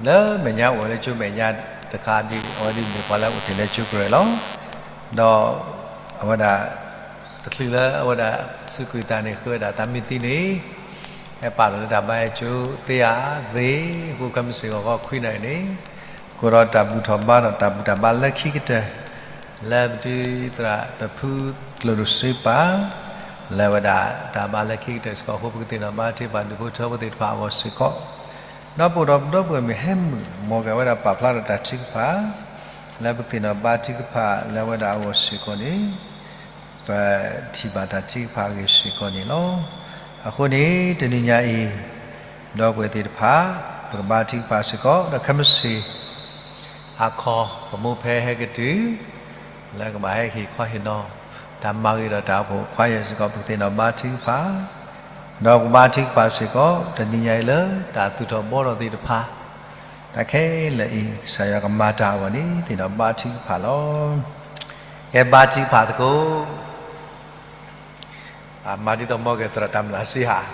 လၢမဲာ်ညါအိၣ်ဝဲလၢကၠိမဲာ်ညါတခါဒ် အဝဲဒ်မ့ၢ်ပှၤလၢအိၣ်တ့ၢ်လၢကၠိကရၢၢ်လီၤ. ဒီးအဝဲဒၣ် တချုးလၢအဝဲဒၣ်စူးကွံာ်သးန့ၣ် ဃ့ဝဲဒၣ်သးမ့ၢ်သံန့ၣ် ဟဲပာ်ထီၣ်လၢတၢ်ဘါဟဲကၠိသ့ဧါသ့, အဃိခဲမုၢ်ဆ့ၣ်ဂီၤခီခွံနၣ်ရံၣ်န့ၣ် ကအိၣ်ဒီးတၢ်ဘူၣ်ထီၣ်ဘါထီၣ် တၢ်ဘူၣ်တၢ်ဘါလၢခံကတၢၢ် လၢပဒုးသရၣ်ပဖုကျိၣ်ဒိၣ်စ့ပၢ် လၢအဝဲဒၣ်တၢ်ဘါလၢခံကတၢၢ်စ့ၢ်ကီးအဃိ ပကသ့ၣ်နီၣ်ဘါထုကဖၣ်ဒူၣ်ဖိထၢဖိသ့ၣ်တဖၣ်အဂီၢ်စ့ၢ်ကီး, ဒီးပအိၣ်ဒီးပဒီပုၢ်ဝဲၢ်မုၢ်ဟဲမုၢ် မ်ကဝဲဒၣ်ပာ်ဖျါထီၣ်တၢ်ထုကဖၣ် လၢပကသ့ၣ်နီၣ်ဘါထုကဖၣ်လၢအဝဲဒၣ်အဂီၢ်စ့ၢ်ကီးန့ၣ် ပထံၣ်ဘၣ်တၢ်ထုကဖၣ်အဂ့ၢ်စ့ၢ်ကီးန့ၣ်လီၤ. အဃိန့ၣ် တနံၤညါအံၤ ဒီပုၢ်ဝဲၢ်သ့ၣ်တဖၣ် ပကဘါထုကဖၣ်စ့ၢ်ကီး ဒီးခဲမုၢ်ဆ့ၣ် အခီ ပမိၢ်ဖဲဟဲကတုၤ လၢကဘၣ်ဟဲဟ့ၣ်ခီဟ့ၣ်နီၤ တၢ်မၤဂ့ၤဒီးတၢ်အိၣ်ဖှိၣ်ခွါယဲၢ်စ့ၢ်ကီး ပကသ့ၣ်နီၣ်ဘါထုကဖၣ် ဒီးပကဘါထုကဖၣ်စ့ၢ်ကီး တနံၤညါအံၤလၢတၢ်သူၣ်ထီၣ်ဘှီထီၣ်သ့ၣ်တဖၣ် တၢ်ခဲလၢာ်အံၤ ကစၢ်ယွၤကမၤတၢ်အဂီၢ်န့ၣ် သ့ၣ်နီၣ်ဘါထုကဖၣ်လီၤ. ကဲဘါထုကဖၣ်သကိး မၤဒ်သိးမ်ကဲသရၣ်တၢ်မျၢ်စ့ဟး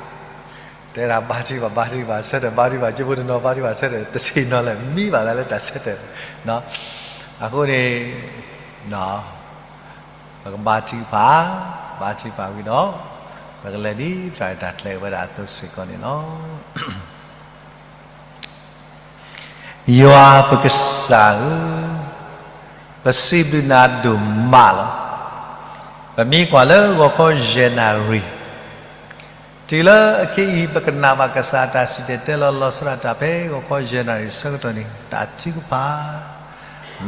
တဲဒၣ်ဘါထုကဖၣ် ဘါထုကဖၣ်ဆၢထၢၣ် ဘါထုကဖၣ်ကၠိဖိတနီၤ ဘါထုကဖၣ်ဆၢထၢၣ် တဆ့ၣ်နီၤလၢမံဘၣ်သးလၢတၢ်ဆၢထၢၣ် အဃိန့ၣ် ပ ပကဘါထုကဖၣ်, ဘါထုကဖၣ်ဝံၤဒီး ပကလဲၤဒ်သရၣ်တၢ်ကျဲၤဝဲဒၣ်အသိးစ့ၢ်ကီးန့ၣ်လီၤ. ယွၤပကစၢ်ဧၢ, ပစံးဘျုးနၤဒိၣ်မးလီၤ. ပမ့ၢ်ကွၢ်လၢဂီၤခီယဲၢ်နၣ်ရံၣ် တုၤလၢအခဲအံၤ ပကနၣ်ဘၣ်ကစၢ်တၢ်စံၣ်တဲၤတဲလီၤလီၤဆီဒၣ်တၢ်ဖဲဂီၤခီယဲၢ်နၣ်ရံၣ်ဆၢကတီၢ်န့ၣ် တၢ်ထုကဖၣ်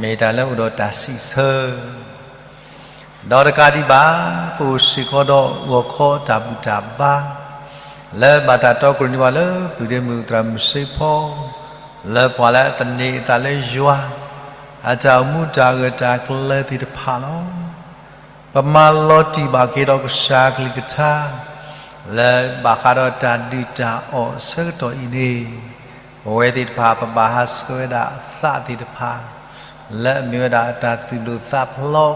မ့ၢ်တၢ်လၢအိၣ်ဒီးတၢ်စံးဆၢ ဒီးတကးဒံးဘၣ် ပအိၣ်စ့ၢ်ကီးဒီးဂီၤခီတၢ်ဘူၣ်တၢ်ဘါ လၢဘၣ်တၢ်တီခိၣ်ရိၣ်န့ၢ်ပှၤလၢပုၢ်ဒ့မုၣ်သရၣ်မုၣ်စ့ဖီ လၢပှၤလၢအသန့ၤအသးလၢယွၤ အတၢ်အိၣ်မူတၢ်ဂၢၢ်တၢ်ကျၢၤသ့ၣ်တဖၣ်လီၤ. ပမၤလီၤတံၢ်ဘၣ်က့ၤဒီးကစၢ်အကလုၢ်ကထါ လၢဘၣ်ဃးဒီးတၢ်ဒုၣ်တၢ်အီၣ်အဆၢကတီၢ်အံၤန့ၣ် ပဝဲသ့ၣ်တဖၣ် ပဘၣ်ဟးဆှဲးဝဲဒၣ်သးသ့ၣ်တဖၣ် လၢအမ့ၢ်ဝဲဒၣ်တၢ်သူၣ်ဒိၣ်သးဖျိး,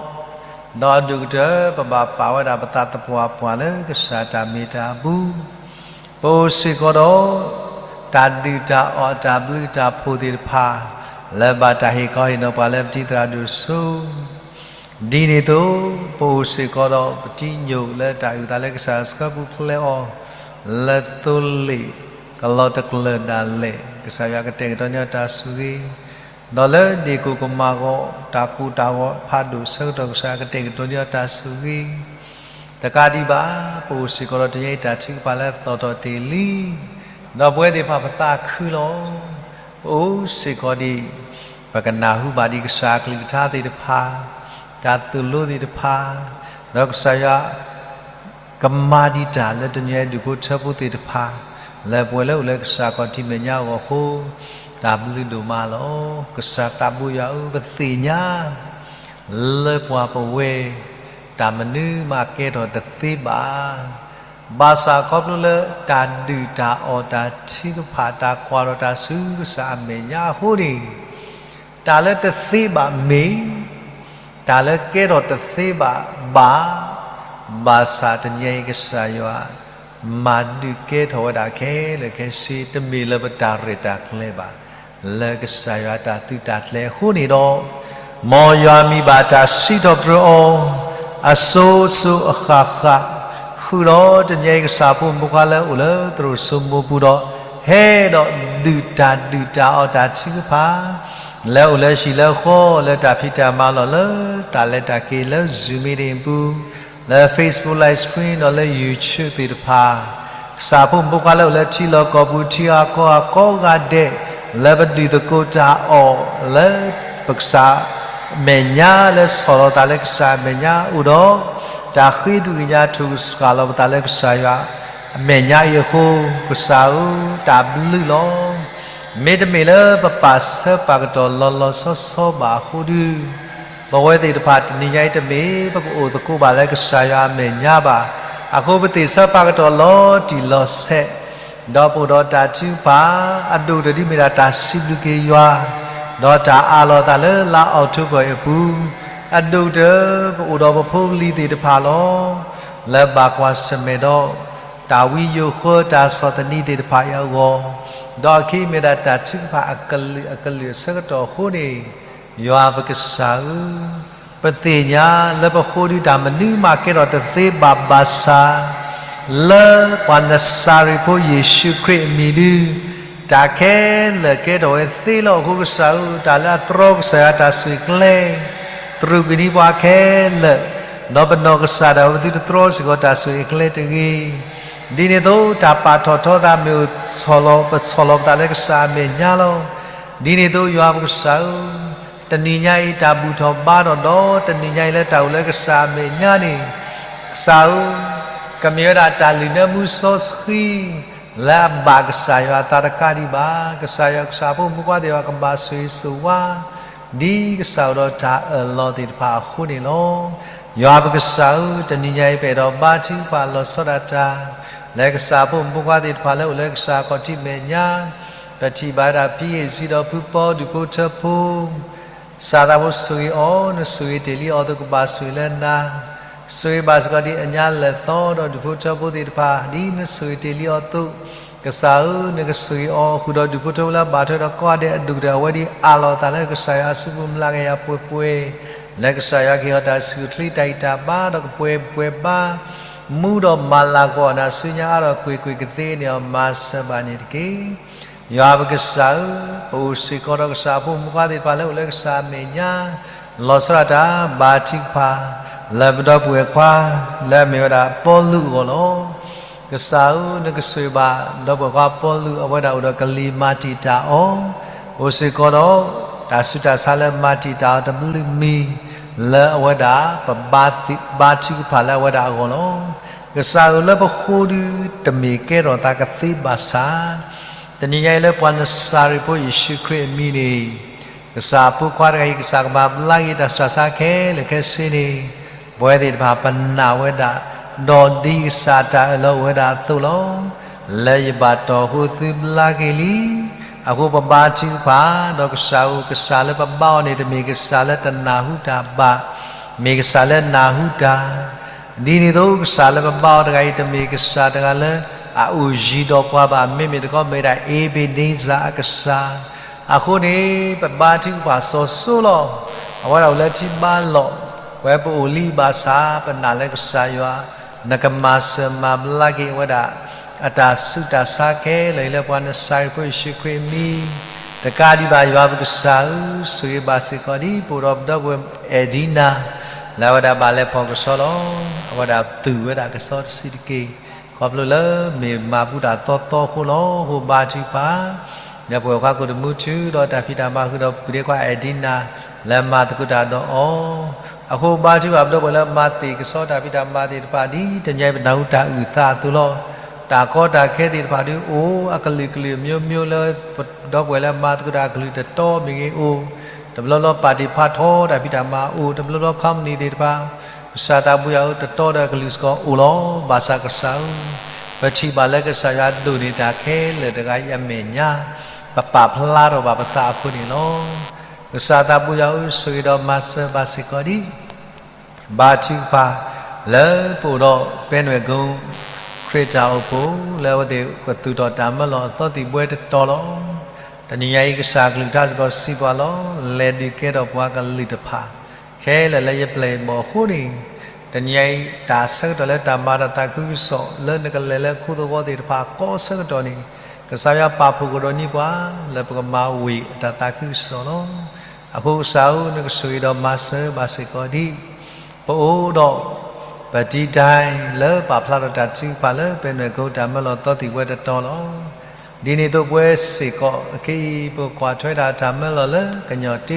ဒီးအဒိၣ်ကတၢၢ် ပဘၣ်ပာ်ဝဲဒၣ်ပသးသပှၢ်ပှၢ်လၢကစၢ်တၢ်မ့ၢ်တၢ်အပူၤ ပအိၣ်စ့ၢ်ကီးဒီး တၢ်ဒုၣ်တၢ်အီၣ်တၢ်ဘျုးတၢ်ဖှိၣ်သ့ၣ်တဖၣ် လၢဘၣ်တၢ်ဟ့ၣ်ခီဟ့ၣ်နီၤပှၤလၢပတံၤသရၣ်ဒိၣ်စိ ဒ်န့ၣ်အသိး ပအိၣ်စ့ၢ်ကီးဒီးပတံၤညိၣ်လၢတၢ်အုၣ်သးလၢကစၢ်ဆှၢပူၤဖျဲးအီၤ လၢသိလ့ၣ်ကလီတကျၢၢ်ဒၣ်လဲာ် ကစၢ်ယွၤကတဲာ်ကတီၤန့ၢ်အီၤတၢ်ဆိၣ်ဂ့ၤ, ဒီးလၢဒ့ၣ်ကိၣ်ကမၤဂီၤတၢ်ကိၢ်တၢ်ဂီၤဖးဒိၣ်ဆၢကတီၢ် ကစၢ်ယွၤကတဲာ်ကတီၤန့ၢ်အီၤတၢ်ဆိၣ်ဂ့ၤ တကးဒံးဘၣ် ပအိၣ်စ့ၢ်ကီးဒီးတနံၤအံၤတၢ်ထုကဖၣ်လၢအသီၣ်ထီၣ်တ့ၢ်လံ, ဒီးပဝဲသ့ၣ်တဖၣ်ပသးခုလီၤ. ပအိၣ်စ့ၢ်ကီးဒံး ပကနၢ်ဟူဘၣ်ဒံးကစၢ်အကလုၢ်ကထါသ့ၣ်တဖၣ်, တၢ်သိၣ်လိသ့ၣ်တဖၣ်, ဒီးကစၢ်ယွၤ ကမၤဒံးတၢ်လၢတနံၤအံၤဒုၣ်ဖိထၢဖိသ့ၣ်တဖၣ်, လၢပဝဲလၢအိၣ်လၢကစၢ်ခီၣ်ထံးမဲာ်ညါအဂီၢ်အဃိ, တၢ်ဘျုးဒိၣ်မးလီၤ. ကစၢ်သးဘိယွၤဧၢ ပသ့ၣ်ညါ လၢပှၤပဝဲ တၢ်မနုၤမးကဲထီၣ်တသ့ဘၣ်. ဘၣ်ဆၣ်ခီဖျိလၢတၢ်ဒုၣ်တၢ်အီၣ်တၢ်ထုကဖၣ်တၢ်ကွၢ်ထီၣ်တၢ်ဆူကစၢ်အမဲာ်ညါအဃိန့ၣ်, တၢ်လၢတသ့ဘၣ်မ့ၢ် တၢ်လၢကဲထီၣ်တသ့ဘၣ်ဘၣ်, ဘၣ်ဆၣ်တနံၤအံၤကစၢ်ယွၤ မၤဒုးကဲထီၣ်ဝဲဒၣ်ခဲလၢာ်ခဲဆ့ တမ့ၢ်လၢပတၢ်ရဲၣ်တၢ်ကျဲၤဘၣ်, လၢကစၢ်ယွၤတၢ်သုးတၢ်ကျဲၤအဃိန့ၣ်ဒီး, မ်ယွၤမံၤဘၣ်တၢ်စံးထီၣ်ပတြၢၤအီၤ, အစိၤစိၤအဃၣ်ဃၣ်, ဃုာ်ဒီးတနံၤအံၤကစၢ်ဖိမုၣ်ဖိခွါလၢအိၣ်လၢသရိာ်စိမိၤပူၤဒီး, ဟဲဒီးဒုၣ်တၢ်ဒုၣ်တၢ်အီၣ်တၢ်ထုကဖၣ် လၢအိၣ်လၢဟံၣ်လၢဃီ လၢတၢ်ဖံးတၢ်မၤလီၢ်လၢတၢ်လဲၤတၢ်က့ၤလၢ Zoom meeting အပူၤ, လၢ Facebook live stream ဒီးလၢ YouTube သ့ၣ်တဖၣ်, ကစၢ်ဖိမုၣ်ဖိခွါလၢအိၣ်လၢထံလီၢ်ကီၢ်ပူၤ ထံအကီၢ်အကိးဂၤဒဲး, လၢပဒုၣ်သကိးတၢ်အီၣ်လၢပကစၢ်မဲာ်ညါ လၢဆီၣ်လီၤသးလၢကစၢ်အမဲာ်ညါအိၣ်ဒီး, တၢ်ဃ့သွံၣ်ကညးထူၣ်စှၤလီၤပသးလၢကစၢ်ယွၤအမဲာ်ညါအံၤအဃိ, ကစၢ်ဧၢ, တၢ်ဘျုးလီၤ. မ့တမ့ၢ်လၢပပာ်ဆၢပာ်ကတီၢ်လီၤလီၤဆီဆီဘၣ်အဃိဒီး, ပဝဲသ့ၣ်တဖၣ်တနံၤညါအံၤတမ့ၢ် ပကအိၣ်သကိးဘၣ်လၢကစၢ်ယွၤအမဲာ်ညါဘၣ်. အဃိပသ့ၣ်ဆၢပာ်ကတီၢ်လီၤတံၢ်လီၤဆဲး, ဒီးပအိၣ်ဒီးတၢ်ထုကဖၣ်, အဒိၣ်ကတၢၢ်ဒ်မ့ၢ်ဒၣ်တၢ်စံးဘျုးက့ၤယွၤ, ဒီးတၢ်အးလီၤသးလၢလါအီးကထိဘၢၣ်အံၤအပူၤ, အဒိၣ်ကတၢၢ် ပအိၣ်ဒီးပဖိပလံၤသ့ၣ်တဖၣ်လီၤ. လၢဘၣ်ကွၢ်ဆၢၣ်မဲာ်ဒီး တၢ်ဝံယိၤဃၢတၢ်ဆီၣ်သနံးသ့ၣ်တဖၣ်အံၤအဂီၢ်, ဒီးအခံမ့ၢ်ဒၣ်တၢ်ထုကဖၣ်အကလုာ်အကလုာ်အဆၢကတီၢ်အဃိန့ၣ်, ယွၤပကစၢ်ဧၢ, ပသ့ၣ်ညါလၢပဃိဒုတၢ်မနုၤမးကဲထီၣ်တသ့ဘၣ်ဘၣ်ဆၣ်, လၢပှၤနစၤရ့းဖိယ့ၣ်ၡူးခရံာ်အမံၤဒု, တၢ်ခဲလၢာ်ကဲထီၣ်ဝဲသ့လီၤ. အဃိကစၢ်ဧၢ, တၢ်လၢအတြီကစၢ်ယွၤတၢ်ဆိၣ်ဂ့ၤကျဲ တြူာ်က့ၤန့ၢ်ပှၤခဲလၢာ်, ဒီးပနီၢ်ကစၢ်ဒၣ်ဝဲသုတတြီစ့ၢ်ကီးတၢ်ဆိၣ်ဂ့ၤကျဲတဂ့ၤ. ဒ်န့ၣ်အသိး တၢ်ပာ်ထီၣ်ထီသးမ့ၢ်အိၣ်ဆီၣ်လီၤ ပဆီၣ်လီၤပသးလၢကစၢ်အမဲာ်ညါလီၤ. ဒ်န့ၣ်အသိး ယွၤပကစၢ်ဧၢ, တနံၤညါအံၤတၢ်ဘူၣ်ထီၣ်ဘါထီၣ်ဒီး တနံၤညါအံၤလၢတၢ်အိၣ်လၢကစၢ်အမဲာ်ညါန့ၣ်, ကစၢ်ဧၢ, ကမ့ၢ်ဝဲဒၣ်တၢ်လုၢ်နၢမူစီဆှံ လၢအဘၣ်ကစၢ်ယွၤအသးတကးဒံးဘၣ်, ကစၢ်ယွၤကစၢ်ဖိမုၣ်ဖိခွါသ့ၣ်တဖၣ်ကဘၣ်ဆိၣ်ဂ့ၤဆိၣ်ဝါ ဒ်ကစၢ်အိၣ်ဒီးတၢ်အၢၣ်လီၤသ့ၣ်တဖၣ်အဃိန့ၣ်လီၤ. ယွၤပကစၢ်ဧၢ, တနံၤညါအံၤပအဲၣ်ဒိးဘါထုကဖၣ်လီၤဆီဒၣ်တၢ် လၢကစၢ်ဖိမုၣ်ဖိခွါသ့ၣ်တဖၣ်လၢအိၣ်လၢကစၢ်ခီၣ်ထံးမဲာ်ညါ, ပထံၣ်ဘၣ်ဝဲဒၣ် ဖံဟ့ၣ်စံဒီးဖုပီ ဒူၣ်ဖိထၢဖိ စၢ်သးဖိဆိၣ်ဂ့ၤအီၤ, နဆိၣ်ဂ့ၤတ့ၢ်လံအီၤအသိးကဘၣ်ဆိၣ်ဂ့ၤလၢနၤ, ဆိၣ်ဂ့ၤဘၣ်စ့ၢ်ကီးဒ်အညါလဲၤသီဒီးဒူၣ်ဖိထၢဖိသ့ၣ်တဖၣ် ဒ်နဆိၣ်ဂ့ၤတ့ၢ်လံအီၤအသိး, ကစၢ်ဧၢ, နကဆိၣ်ဂ့ၤအီၤ ဃုာ်ဒီးဒူၣ်ဖိထၢဖိလၢအဘၣ်ထွဲဒီးကိးဂၤဒဲးအဒိၣ်ကတၢၢ် အဝဲဒ်အးလီၤအသးလၢကစၢ်ယွၤအစုပူၤ မျးကယၤပှဲၤပှဲၤ လၢကစၢ်ယွၤကဟ့ၣ်အီၤတၢ်ဆူၣ်ချ့တၢ်ဂံၢ်တၢ်ဘါ ဒီးကပှဲၤပှဲၤဘါ မူဒီးမၤလၤကပီၤအီၤနၤဆူညါအါထီၣ်ကွ့ၢ်ကွ့ၢ်ကသ့န့ၣ်အီၤ မၤစၢၤဘၣ်န့ၣ်တက့ၢ်. ယွၤပကစၢ်ဧၢ, ပအိၣ်စ့ၢ်ကီးဒီးကစၢ်အဖိမုၣ်ခွါသ့ၣ်တဖၣ်လၢအိၣ်လၢကစၢ်အမဲာ်ညါ လီၤဆီဒၣ်တၢ်ဘါထုကဖၣ် လၢပဒီပုၢ်ဝဲၢ်ခွါ လၢအမ့ၢ်ဝဲဒၣ်ပီလူးအဂီၢ်လီၤ. ကစၢ်ဧၢ, နကဆိၣ်ဂ့ၤဘၣ် ဒီပုၢ်ဝဲၢ်ခွါပီလူး အဝဲဒၣ်အိၣ်ဒီးကလံၤမၤတံာ်တာ်အီၤ, အိၣ်စ့ၢ်ကီးဒီး တၢ်ဆူးတၢ်ဆါလၢမၤတံာ်တာ်အီၤတဘျုးမံၤ လၢအဝဲဒၣ် ပဘါထုကဖၣ်လၢအဝဲဒၣ်အဂီၢ်လီၤ. ကစၢ်ဧၢ, လၢပဃိဒု တမ့ၢ်ကဲထီၣ်သးကသ့ဘၣ်ဆၣ် တနံၤညါအံၤလၢပှၤနစၤရ့းဖိယ့ၣ်ၡူးခရံာ်အမံၤန့ၣ် ကစၢ်အဖိခွါတဂၤအံၤ ကစၢ်ကမၤဘျါက့ၤတၢ်ဆူးတၢ်ဆါခဲလၢာ်ခဲဆ့န့ၣ် ပဝဲသ့ၣ်တဖၣ်ပနာ်ဝဲဒၣ်, ဒီးဒ်ကစၢ်တၢ်အၢၣ်လီၤအိၣ်ဝဲဒၣ်အသိးလီၤ. လၢယဘၣ်တီၢ်ဃိသုဘျါက့ၤလံ. အဃိပဘါထုကဖၣ်, ဒီးကစၢ်ဧၢ, ကစၢ်လၢပဘါအီၤန့ၣ် တမ့ၢ်ကစၢ်လၢတနၢ်ဟူတၢ်ဘၣ်, မ့ၢ်ကစၢ်လၢနၢ်ဟူတၢ် ဒ်န့ၣ်အသိး ကစၢ်လၢပဘါအီၤတဂၤအံၤ တမ့ၢ်ကစၢ်တဂၤလၢအအိၣ်ယံၤဒီးပှၤဘၣ်, မ့မ့ၢ်တခီ မ့ၢ်ဒၣ်အ့ဘ့းနံစၢ်အကစၢ်. အဃိန့ၣ် ပဘါထုကဖၣ်စီၤစိလီၤ. အဝဲဒၣ်အိၣ်လၢထံဘါလီၢ်, ပဝဲပအိၣ်လံဘၣ်ဆၣ် ပနာ်လၢကစၢ်ယွၤ နကမၤစၢၤမၤဘျါက့ၤဝဲဒၣ် အတၢ်ဆူးတၢ်ဆါခဲလၢာ်အံၤ လၢပှၤနစၤရ့းဖိယ့ၣ်ၡူးခရံာ်အမံၤ, တကးဒံးဘၣ် ယွၤပကစၢ်ဧၢ, ဆိၣ်ဂ့ၤဘၣ်စ့ၢ်ကီးဒ် ပအိၣ်ဒီးပဒီပုၢ်ဝဲၢ်အဲၣ်ဒံနၤ လၢအဝဲဒၣ်ဘၣ်လဲၤဖီၣ်ကဆှီလီၤ. အဝဲဒၣ်သူၣ်ဝဲဒၣ်ကဆှီတစုတက့ၢ်. ခီဖျိလၢမ့ၢ်မၤဘူၣ်တၢ်သီသီအဃိလီၤ. အဃိဘါထုကဖၣ် ဒီပုၢ်ဝဲၢ်ခွါကိၣ်တမူထူ ဒီးတၢ်ဖံးတၢ်မၤဃုာ်ဒီးပုၢ်ဒ့ခွါအဲၣ်ဒံနၤ လၢမၤသကိးတၢ်ဒီးအီၤ, အဃိဘါထုကဖၣ် ပဒီပုၢ်ဝဲၢ်လၢမၤသ့ၣ်ကဆှီတၢ်ဖံးတၢ်မၤသ့ၣ်တဖၣ် ဒ်တနံၤအံၤပနၢ်ဟူတၢ်အုၣ်သးအသိးလီၤ. တၢ်ကီတၢ်ခဲသ့ၣ်တဖၣ်ဒုးအိၣ် အကလုာ်ကလုာ်အမျိုးမျိုးလၢ ပဒီပုၢ်ဝဲၢ်လၢမၤသကိးတၢ်အကလုာ်တတီမ့ၢ်ဂ့ၤအိၣ်, တဘျီဘျီပၣ်တံၣ်ဖးထီတၢ်ဖံးတၢ်မၤအိၣ်, တဘျီဘျီ company သ့ၣ်တဖၣ် ကစၢ်သးဘိယွၤဧၢ တတီဒီးအကလုာ်စ့ၢ်ကီးအိၣ်လီၤ. ဘၣ်ဆၣ်ကစၢ်ဧၢ, ပထံၣ်ဘၣ်လၢကစၢ်ယွၤဒိၣ်န့ၢ်တၢ်ခဲလၢာ်တဂၤအံၤအမဲာ်ညါ, ပပာ်ဖျါထီၣ်ဘၣ်ပသးအဃိန့ၣ်လီၤ. ကစၢ်သးဘိယွၤဧၢ ဆိၣ်ဂ့ၤဒီးမၤစၢၤဘၣ်စ့ၢ်ကီးဒံး ဘါထုကဖၣ် လၢပအိၣ်ဒီးပဲနွဲၣ်ကိ ခရံာ်တၢ်အိၣ်ဖှိၣ် လၢအဝဲသ့ၣ်ကသူၣ်ထီၣ်တၢ်မၢလီၤအသီသံၣ်ဘှဲတတီၤလီၤ. တနံၤညါအံၤ ကစၢ်အကလုၢ်ကထါစ့ၢ်ကီးစံးပှၤလီၤ. လဲၤဒုးကဲထီၣ်ပှၤကလုာ်တဖၣ် ခဲလၢာ်လၢယပျဲၢ်ယဘီၣ်အဃိန့ၣ်, တနံၤညါအံၤ တၢ်ဆၢကတီၢ်လၢတၢ်မၤတၢ်သးခုကစီၣ် လၢနကလဲၤလၢခိသဝီသ့ၣ်တဖၣ်ကိးဆၢကတီၢ်န့ၣ်, ကစၢ်ယွၤပာ်ဖှိၣ်ကဒီးန့ၢ်ပှၤ လၢပကမၤဝံၤအတၢ်သးခုကစီၣ်လီၤ. အဃိကစၢ်ဧၢ, နကဆိၣ်ဂ့ၤဒီးမၤစၢၤဘၣ်စ့ၢ်ကီးဒံး ပအိၣ်ဒီး ပတံၤဒဲ လၢပာ်ဖျါထီၣ်တၢ်ထုကဖၣ်လၢပဲနွဲၣ်ကိတၢ်မၢလီၤသီသံၣ်ဘှဲတတီၤလီၤ. ဒ်န့ၣ်အသိးပဝဲစ့ၢ်ကီး ခဲအံၤ ပကွၢ်ထွဲဒၣ်တၢ်မၢလီၤလၢကညီၢ်တ့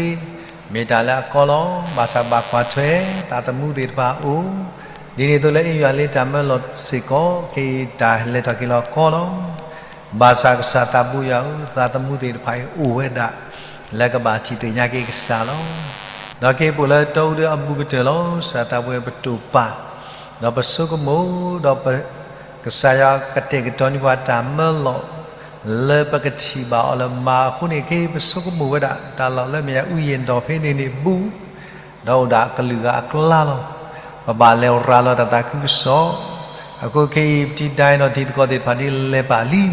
မ့ၢ်တၢ်လၢအကီလီၤ. ဘၣ်ဆၣ်ဘၣ်ကွၢ်ထွဲ သးသမူသ့ၣ်တဖၣ်အိၣ်, ဒ်န့ၣ်အသိးလၢအ့ယွၤလ့တၢ်မၢလီၤစ့ၢ်ကီး ခဲအံၤတၢ်လဲၤထီၣ်က့ၤလီၤကီလီၤ. ဘၣ်ဆၣ်ကစၢ်သးဘိယွၤဧၢ, သးသမူသ့ၣ်တဖၣ်အံၤအိၣ်ဝဲဒၣ် လၢကဘၣ်ထံၣ်သ့ၣ်ညါက့ၤကစၢ်လီၤ. ဒီးက့ၤပအိၣ်လၢတီအူဒုအဘူးကတၢၢ်လီၤ. ကစၢ်သးဘိယွၤပတိာ်ပာ် ဒီးပဆိကမိၣ် ဒီးပ ကစၢ်ယွၤကတဲာ်ကတီၤန့ၢ်ပှၤတၢ်မၢလီၤ လၢပကထံၣ်ဘၣ်အီၤလၢမၤအဃိန့ၣ် ခဲအံၤပဆိကမိၣ်ဝဲဒၣ် တၢ်လီၢ်လၢမ့ၢ်ယၤအူယံၤဒီးဖဲန့ၣ်န့ၣ်ဘူး ဒီးအိၣ်ဒၣ်ကလုာ်ဂၤအကျါလီၤ. ပဘၣ်လဲၤရၤလီၤတၢ်သးခုကစီၣ်, အဃိခဲအံၤ ပတံၤဒဲဒီးတံၤသကိးသ့ၣ်တဖၣ်ဒ်လဲၤဘၣ်လံ.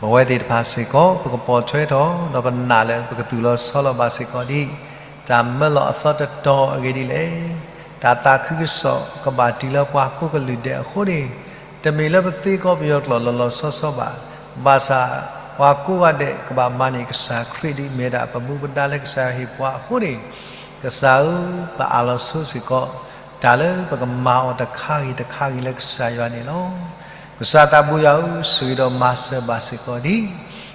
ပဝဲသ့ၣ်တဖၣ်စ့ၢ်ကီး ပကပိာ်ထွဲထီၣ် ဒီးပနာ်လၢပကသူၣ်လီၤဆီလီၤဘၣ်စ့ၢ်ကီးဒ် တၢ်မၢလီၤအသီတတီၤအဂ့ၢ်ဒ်လဲၣ်. တၢ်သးခုကစီၣ်ကဘၣ်တုၤလၢပှၤကိးကလုာ်ဒဲးအဃိန့ၣ်, တမ့ၢ်လၢပသ့ကီၢ်ပယီၤကျိာ်လီၤလီၤဆီဆီဘၣ်. ဘၣ်ဆၣ် ပှၤကိးဂၤဒဲးကဘၣ်မၤန့ၢ်ကစၢ်ခရံာ်ဒ်အမ့ၢ်ဝဲဒၣ်ပမူပဒါလၢကစၢ်ယွၤဟ့ၣ်ပှၤအဃိန့ၣ်, ကစၢ်ဧၢ, ပအၢၣ်လီၤဆိစ့ၢ်ကီး တၢ်လၢပကမၤအီၤတခါဂ့ၤတခါဂ့ၤလၢကစၢ်ယွၤန့ၣ်လီၤ. ကစၢ်သးဘိယွၤဧၢ, ဆိၣ်ဂ့ၤဒီးမၤစၢၤဘၣ်စ့ၢ်ကီးဒ်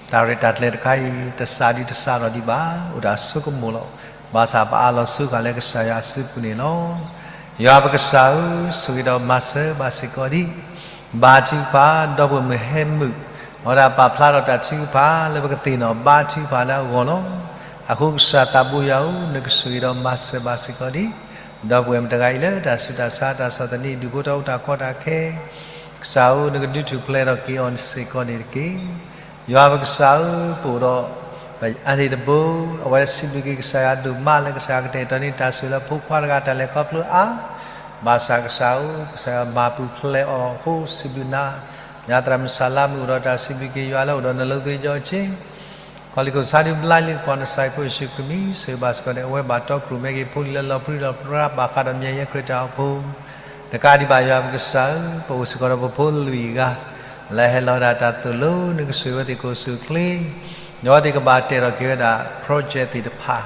တၢ်ရဲၣ်တၢ်ကျဲၤတခါအံၤ တစးဒံးတစးထီၣ်ဒံးဘၣ်, အိၣ်ဒၣ်ဆိကမိၣ်လီၤ. ဘၣ်ဆၣ်ပအၢၣ်လီၤဆိဃာ်လၢကစၢ်ယွၤအစုပူၤန့ၣ်လီၤ. ယွၤပကစၢ်ဧၢ, ဆိၣ်ဂ့ၤဒီးမၤစၢၤဘၣ်စ့ၢ်ကီးဒ် ဘါထုကဖၣ် ဒီပုၢ်ဝဲၢ်မုၢ်ဟဲမုာ်, အဝဲဒၣ်ပာ်ဖျါထီၣ်တၢ်ထုကဖၣ်လၢပကသ့ၣ်နီၣ်ဘါထုကဖၣ်လၢအဂီၢ်လီၤ. အဃိကစၢ်သးဘိယွၤဧၢ, နကဆိၣ်ဂ့ၤဒီးမၤစၢၤဘၣ်စ့ၢ်ကီးဒ် ဒီပုၢ်ဝဲၢ်မုၢ်တဂၤအံၤလၢတၢ်ဆူးတၢ်ဆါ တၢ်ဆီၣ်သနံး ဒူၣ်ဖိထၢဖိ တၢ်ကီတၢ်ခဲ ကစၢ်ဧၢ, နကဒုးထူၣ်ဖျဲးထီၣ်က့ၤအီၤစ့ၢ်ကီးန့ၣ်တက့ၢ်. ယွၤပကစၢ်ဧၢ, ပအိၣ်ဒီး ပအါန့ၢ်တဘိ, အဝဲစံးဘျုးက့ၤကစၢ်ယွၤဒိၣ်မးလၢကစၢ်ယွၤကတဲာ်ကတီၤန့ၢ်တၢ်ဆိၣ်ဂ့ၤလၢဖိခွါတဂၤတၢ်လဲၤခီဖျိအါ, ဘၣ်ဆၣ်ကစၢ်ဧၢ, ကစၢ်ယွၤမၤပူၤဖျဲးအီၤအဃိစံးဘျုးနၤ, ညါသရၣ်မုၣ်စၤလါမုၣ်အိၣ်ဒီးတၢ်စံးဘျုးက့ၤယွၤလၢအိၣ်ဒီးနလိသ့ကၠီဆ့ လံာ်ကိးဆါဒုးဘျါလံ ပကွၢ်နကစၢ်ဖိယ့ၣ်ၡူးခရံာ်မံၤစၢၤဘၣ်စ့ၢ်ကီးန့ၣ် အဝဲဘၣ်တီခိၣ်ရိၣ်မဲက့ၤဖိလံၤလၢလီၤပြံလီၤပြါဘၣ်ဃးဒီးမၠဲၣ်ယဲၢ်ခရံာ်တၢ်အိၣ်ဖှိၣ်, တကးဒံးဘၣ်ယွၤပကစၢ်ဧၢ, ပအိၣ်စ့ၢ်ကီးဒီးပဖိလွံၢ်ဂၤ လၢဟဲလီၤဝဲဒၣ်တၢ်သိၣ်လိနကစၢ်အဝဲသ့ၣ်ကိးဆူၣ်ချ့, ဒီးအဝဲသ့ၣ်ကဘၣ်တဲထီၣ်က့ၤဝဲဒၣ် project သ့ၣ်တဖၣ်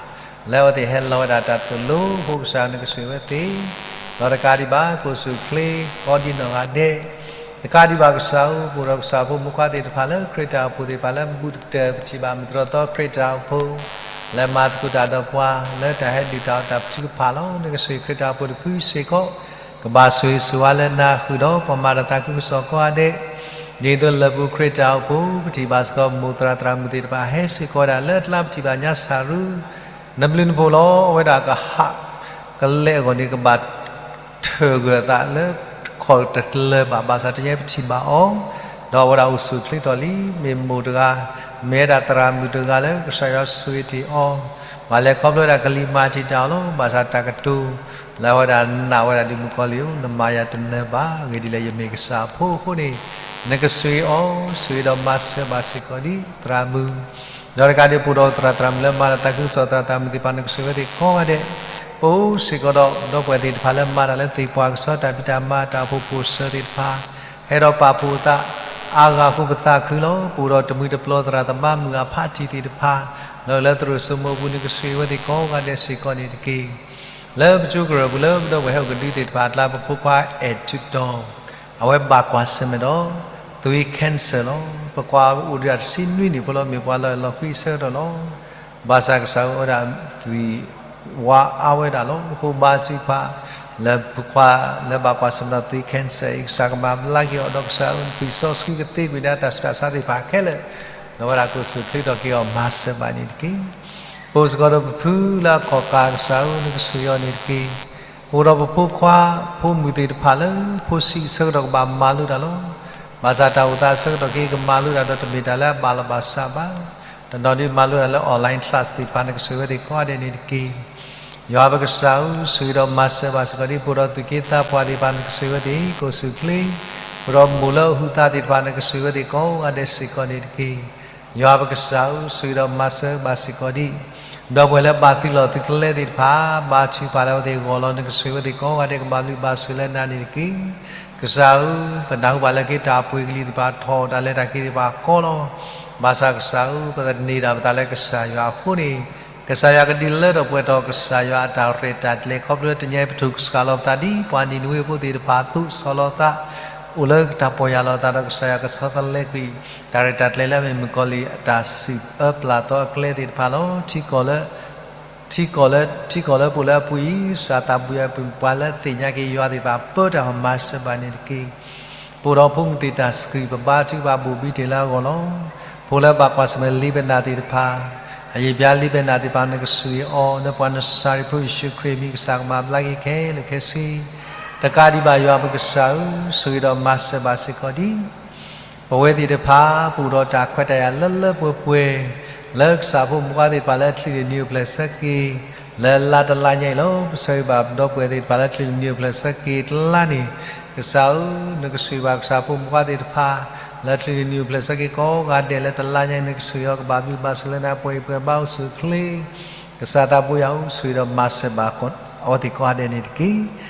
လၢအဝဲသ့ၣ်ဟဲလီၤဝဲဒၣ်တၢ်သိၣ်လိအဃိ ကစၢ်နကစၢ်အဝဲသ့ၣ်, ဒီးတကးဒံးဘၣ်ကိးဆူၣ်ချ့ ကိးဒံးနီၢ်ဂၤဒဲး တကးဒံးဘၣ်ကစၢ်ဧၢ, ပအိၣ်ဒီးကစၢ်ဖိမုၣ်ခွါသ့ၣ်တဖၣ်လၢခရံာ်တၢ်အိၣ်ဖှိၣ်သ့ၣ်တဖၣ်လၢဘူးကတၢၢ် ပထံၣ်ဘၣ်မုၢ်တြီၢ်သီခရံာ်တၢ်အိၣ်ဖှိၣ် လၢမၤသကိးတၢ်ဒီးပှၤ လၢတၢ်ဟဲဒုးတၢ်အီၣ်တၢ်ပတုာ်ကဖၣ်လီၤ. နကစၢ်ခရံာ်တၢ်အိၣ်ဖှိၣ်တဖုစ့ၢ်ကီး ကဘၣ်ဆိၣ်ဂ့ၤဆိၣ်ဝါလၢနၤဃုာ်ဒီး ပှၤမၤတၢ်သးခုကစီၣ်ကိးဂၤဒဲး, ဒ်သိးလၢပူၤခရံာ်တၢ်အိၣ်ဖှိၣ် ပထံၣ်ဘၣ်စ့ၢ်ကီး မိၢ်သရၣ်သရၣ်မုၣ်သ့ၣ်တဖၣ် ဟဲစ့ၢ်ကီးဝဲဒၣ်လၢအကျါ ပထံၣ်ဘၣ်ညါစၢ်ရူ နဘျုးနဖှိၣ်လီၤ. အဝဲဒၣ်ကဟး ကလဲၤအဂီၢ်န့ၣ် ကဘၣ်ထၢၣ်ဂၢၢ်အသးလၢ ခီၣ်တလၢာ်ဘၣ် ဘၣ်ဆၣ်တနံၤအံၤပထံၣ်ဘၣ်အီၤ, ဒီးအဝဲဒၣ်အိၣ်ဆူၣ်ချ့ထီၣ်လံ, မ့ၢ်မိၢ်တဂၤ, မ့ၢ်ဝဲဒၣ်သရၣ်မုၣ်တဂၤလၢကစၢ်ယွၤဆိၣ်ဂ့ၤတ့ၢ်အီၤ, ဘၣ်လဲၤခီဖျိဝဲဒၣ်ကလံၤမၤတံာ်တာ်အီၤလီၤ. ဘၣ်ဆၣ်တၢ်ကတိၤ လၢအဝဲဒၣ်နာ်ဝဲဒၣ်ဒ်မုၣ်ကီၤလံၢ်ဧၢ, နမၤယၤတနၢၤဘၣ်, အဂ့ၢ်ဒ်လဲၣ်ယမ့ၢ်ကစၢ်အဖိအဃိန့ၣ်, နကဆိၣ်ဂ့ၤအီၤ, ဆိၣ်ဂ့ၤဒီးမၤစၢၤဘၣ်စ့ၢ်ကီးဒ်သရၣ်မုၣ် ဒီးတကးဒံး ပအိၣ်ဒီးသရၣ်သရၣ်မုၣ်လၢမၤတၢ်သးခုကစီၣ် သရၣ်သရၣ်မုၣ်သ့ၣ်တဖၣ် နကဆိၣ်ဂ့ၤဝဲသ့ၣ်ကိးဂၤဒဲး, ပအိၣ်စ့ၢ်ကီးဒီး ဒီပုၢ်ဝဲၢ်သ့ၣ်တဖၣ်လၢမၤတၢ်လၢသ့ၣ်ပှၢ်ကစီၣ် တၢ်ဖံးတၢ်မၤတၢ်အိၣ်ဖှိၣ်ပှိၢ်စၢၤသ့ၣ်တဖၣ်, ဟဲဒီးပာ်ဖှိၣ်အသး အါဂၤအဃိပသးခုလီၤ. ပအိၣ်ဒီးတမှံၤတပျီၤသရၣ်သမါမုၣ်အဖးထံသ့ၣ်တဖၣ်, လၢလၢသရိာ်စိမိးပူၤ နကဆိၣ်ဂ့ၤဝဲသ့ၣ်ကိးဂၤဒဲးစ့ၢ်ကီးန့ၣ်တက့ၢ်. လၢပကၠိကရၢၢ်ပူၤလၢပဒီပုၢ်ဝဲၢ်ဟဲအိၣ်ကဒုသ့ၣ်တဖၣ်အကျါ ပဖိခွါအဲၣ်ထုတီၤ အဝဲဘၣ်ကွၢ်ဆၢၣ်မဲာ်ဒီး သွံၣ် cancer လီၤ. ပကွၢ်အိၣ်ဒံးတဆံနွံနံၣ်ဖိလီၤ မ့ၢ်ပှၤလီၤအဲၣ်လီၤကွံအဆၢကတီၢ်လီၤ. ဘၣ်ဆၣ်ကစၢ်အဝဲဒၣ်သွံၣ် ဝါအါဝဲဒၣ်လီၤ. အဃိဘါထုကဖၣ် လၢပဖိခွါလၢဘၣ်ကွၢ်ဆၢၣ်မဲာ်ဒီးသွံၣ် cancer အံၤ ကစၢ်ကမၤဘျါက့ၤအီၤဒီးကစၢ်အသွံၣ်စီဆှံကသ့ကွံာ်န့ၣ် အတၢ်ဆူးတၢ်ဆါသ့ၣ်တဖၣ်ခဲလၢာ်, ဒီးဝဲဒၣ်ကိးဆူၣ်ချ့ထီၣ်က့ၤအီၤမၤစၢၤဘၣ်န့ၣ်တက့ၢ်. ပအိၣ်စ့ၢ်ကီးဒီးပဖုလၢအခီၣ်ကၢ် ကစၢ်ဧၢ နကဆိၣ်ဂ့ၤအီၤန့ၣ်တက့ၢ်. ပအိၣ်ဒီးပဖိခွါ ဖိမုၣ်သ့ၣ်တဖၣ်လၢ ဖိဆံးအဆၢကတီၢ်ကဘၣ်မၤလိတၢ်လီၤ. ဘၣ်ဆၣ်တၢ်အိၣ်သးအဆၢကတီၢ်က့ ကမၤလိတၢ်ဒီးတမ့ၢ်တၢ်လၢအဘၣ်လီၤဘၣ်စးဘၣ်. တနီၤဒုးမၤလိတၢ်လၢ online class သ့ၣ်တဖၣ် နကဆိၣ်ဂ့ၤဝဲသ့ၣ်ကိးဂၤဒဲးန့ၣ်တက့ၢ်. ယွၤပကစၢ်ဧၢ ဆိၣ်ဂ့ၤဒီးမၤစၢၤဘၣ်စ့ၢ်ကီးဒ် ပအိၣ်ဒီးသူၣ်က့သးပှၢ်သ့ၣ်တဖၣ် နကဆိၣ်ဂ့ၤဝဲသ့ၣ်ကိးဆူၣ်ချ့, ပအိၣ်ဒီးမိၢ်လၢအဟုးသးသ့ၣ်တဖၣ် နကဆိၣ်ဂ့ၤဝဲသ့ၣ်ကိးဂၤဒဲးစ့ၢ်ကီးန့ၣ်တက့ၢ်. ယွၤပကစၢ်ဧၢ ဆိၣ်ဂ့ၤဒီးမၤစၢၤဘၣ်စ့ၢ်ကီးဒ် ဒီပုၢ်ဝဲၢ်လၢဘၣ်သုးလီၢ်သုးကျဲသ့ၣ်တဖၣ် ဘါထုကဖၣ်လၢအဝဲသ့ၣ်အဂီၢ်လီၤ. နကဆိၣ်ဂ့ၤဝဲသ့ၣ်ကိးဂၤဒဲး ကဘၣ်ဘျုးဘၣ်ဆိၣ်လၢနၤန့ၣ်တက့ၢ်. ကစၢ်ဧၢ, ပနၢ်ဟူဘၣ်လၢက့ၤတၢ်ပှ့ၤကလံၤသ့ၣ်တဖၣ် ထီၣ်တၢ်လဲၤတၢ်က့ၤသ့ၣ်တဖၣ်ကီလီၤ. ဘၣ်ဆၣ်ကစၢ်ဧၢ, ပသန့ၤတၢ်ပသးလၢကစၢ်ယွၤအဃိန့ၣ်, ကစၢ်ယွၤကဒုးလၢထီၣ်ပှဲၤထီၣ် ကစၢ်ယွၤအတၢ်ရဲၣ်တၢ်ကျဲၤ ခီဖျိလၢတနံၤအံၤ ပထိၣ်ကစှၤလီၤပသးဒ်ပှၤနံၤနဝ့ဖိသ့ၣ်တဖၣ်အသိး ဆီၣ်လီၤသး အိၣ်လၢတၢ်ပီၢ်ယၢ်လီၤသးဒီး ကစၢ်ယွၤကဆီတလဲကွံာ် တၢ်ရဲၣ်တၢ်ကျဲၤလၢအမ့ၢ်မုၣ်ကီၤလံၢ်အတၢ်စူၢ်အၢပျၢ်သီအကျဲသ့ၣ်တဖၣ်လီၤ. ထံကီၢ်လၢ ထံကီၢ်လၢ ထံကီၢ်လၢပအိၣ်လၢအပူၤအံၤ ကစၢ်သးဘိယွၤအပူၤ ပှၤလၢသ့ၣ်ညါက့ၤယွၤသ့ၣ်တဖၣ် ပၢတၢ်မၤစၢၤဘၣ်န့ၣ်တက့ၢ်. ပအိၣ်ဒီးဖိမုၣ်သ့ၣ်တၢ်ဆှံ ပဘါထုကဖၣ်ဘိၣ်ဘံတ့ၢ်လၢအဂီၢ်လီၤ. ဖိလၢဘၣ်ကွၢ်ဆၢၣ်မဲာ်လံာ်ဘဲနၢ်သ့ၣ်တဖၣ်, အယံာ်ပျါလံာ်ဘဲနၢ်သ့ၣ်တဖၣ် နကဆိၣ်ဂ့ၤအီၤ လၢပှၤနစၤရ့းဖိယ့ၣ်ၡူးခရံာ်အမံၤ ကစၢ်ကမၤဘျါက့ၤခဲလၢာ်ခဲဆ့. တကးဒံးဘၣ်ယွၤပကစၢ်ဧၢ, ဆိၣ်ဂ့ၤဒီးမၤစၢၤဘၣ်စ့ၢ်ကီးဒ် ပဝဲသ့ၣ်တဖၣ် ပအိၣ်ဒီးတၢ်ခွဲးတၢ်ယာ်လၢလၢပှဲၤပှဲၤ လၢကစၢ်ဖိမုၣ်ဖိခွါသ့ၣ်တဖၣ်လၢချံးလၢနံၤအိၣ်ဖျဲၣ်ဆၢက့ၤ လၢလါတလါညါအံၤလီၤ. ပဆၢဂ့ၤဘၣ်ပဒီပုၢ်ဝဲၢ်သ့ၣ်တဖၣ်လၢချံးလၢနံၤအိၣ်ဖျဲၣ်ဆၢက့ၤတလါန့ၣ်, ကစၢ်ဧၢ, နကဆိၣ်ဂ့ၤဘၣ်ကစၢ်ဖိမုၣ်ဖိခွါသ့ၣ်တဖၣ် လၢချံးလၢနံၤအိၣ်ဖျဲၣ်ဆၢက့ၤကိးဂၤဒဲးလၢတလါညါအံၤ နကဆိၣ်ဂ့ၤအီၤကဘၣ်ဘျုးဘၣ်ဆိၣ်လၢနၤ ပှဲၤအံၤပှဲၤဘါအိၣ်ဆူၣ်အိၣ်ချ့ ကစၢ်သးဘိယွၤဧၢ, ဆိၣ်ဂ့ၤဒီးမၤစၢၤဘၣ်အဝဲသ့ၣ်ကိးဂၤဒဲးန့ၣ်တက့ၢ်.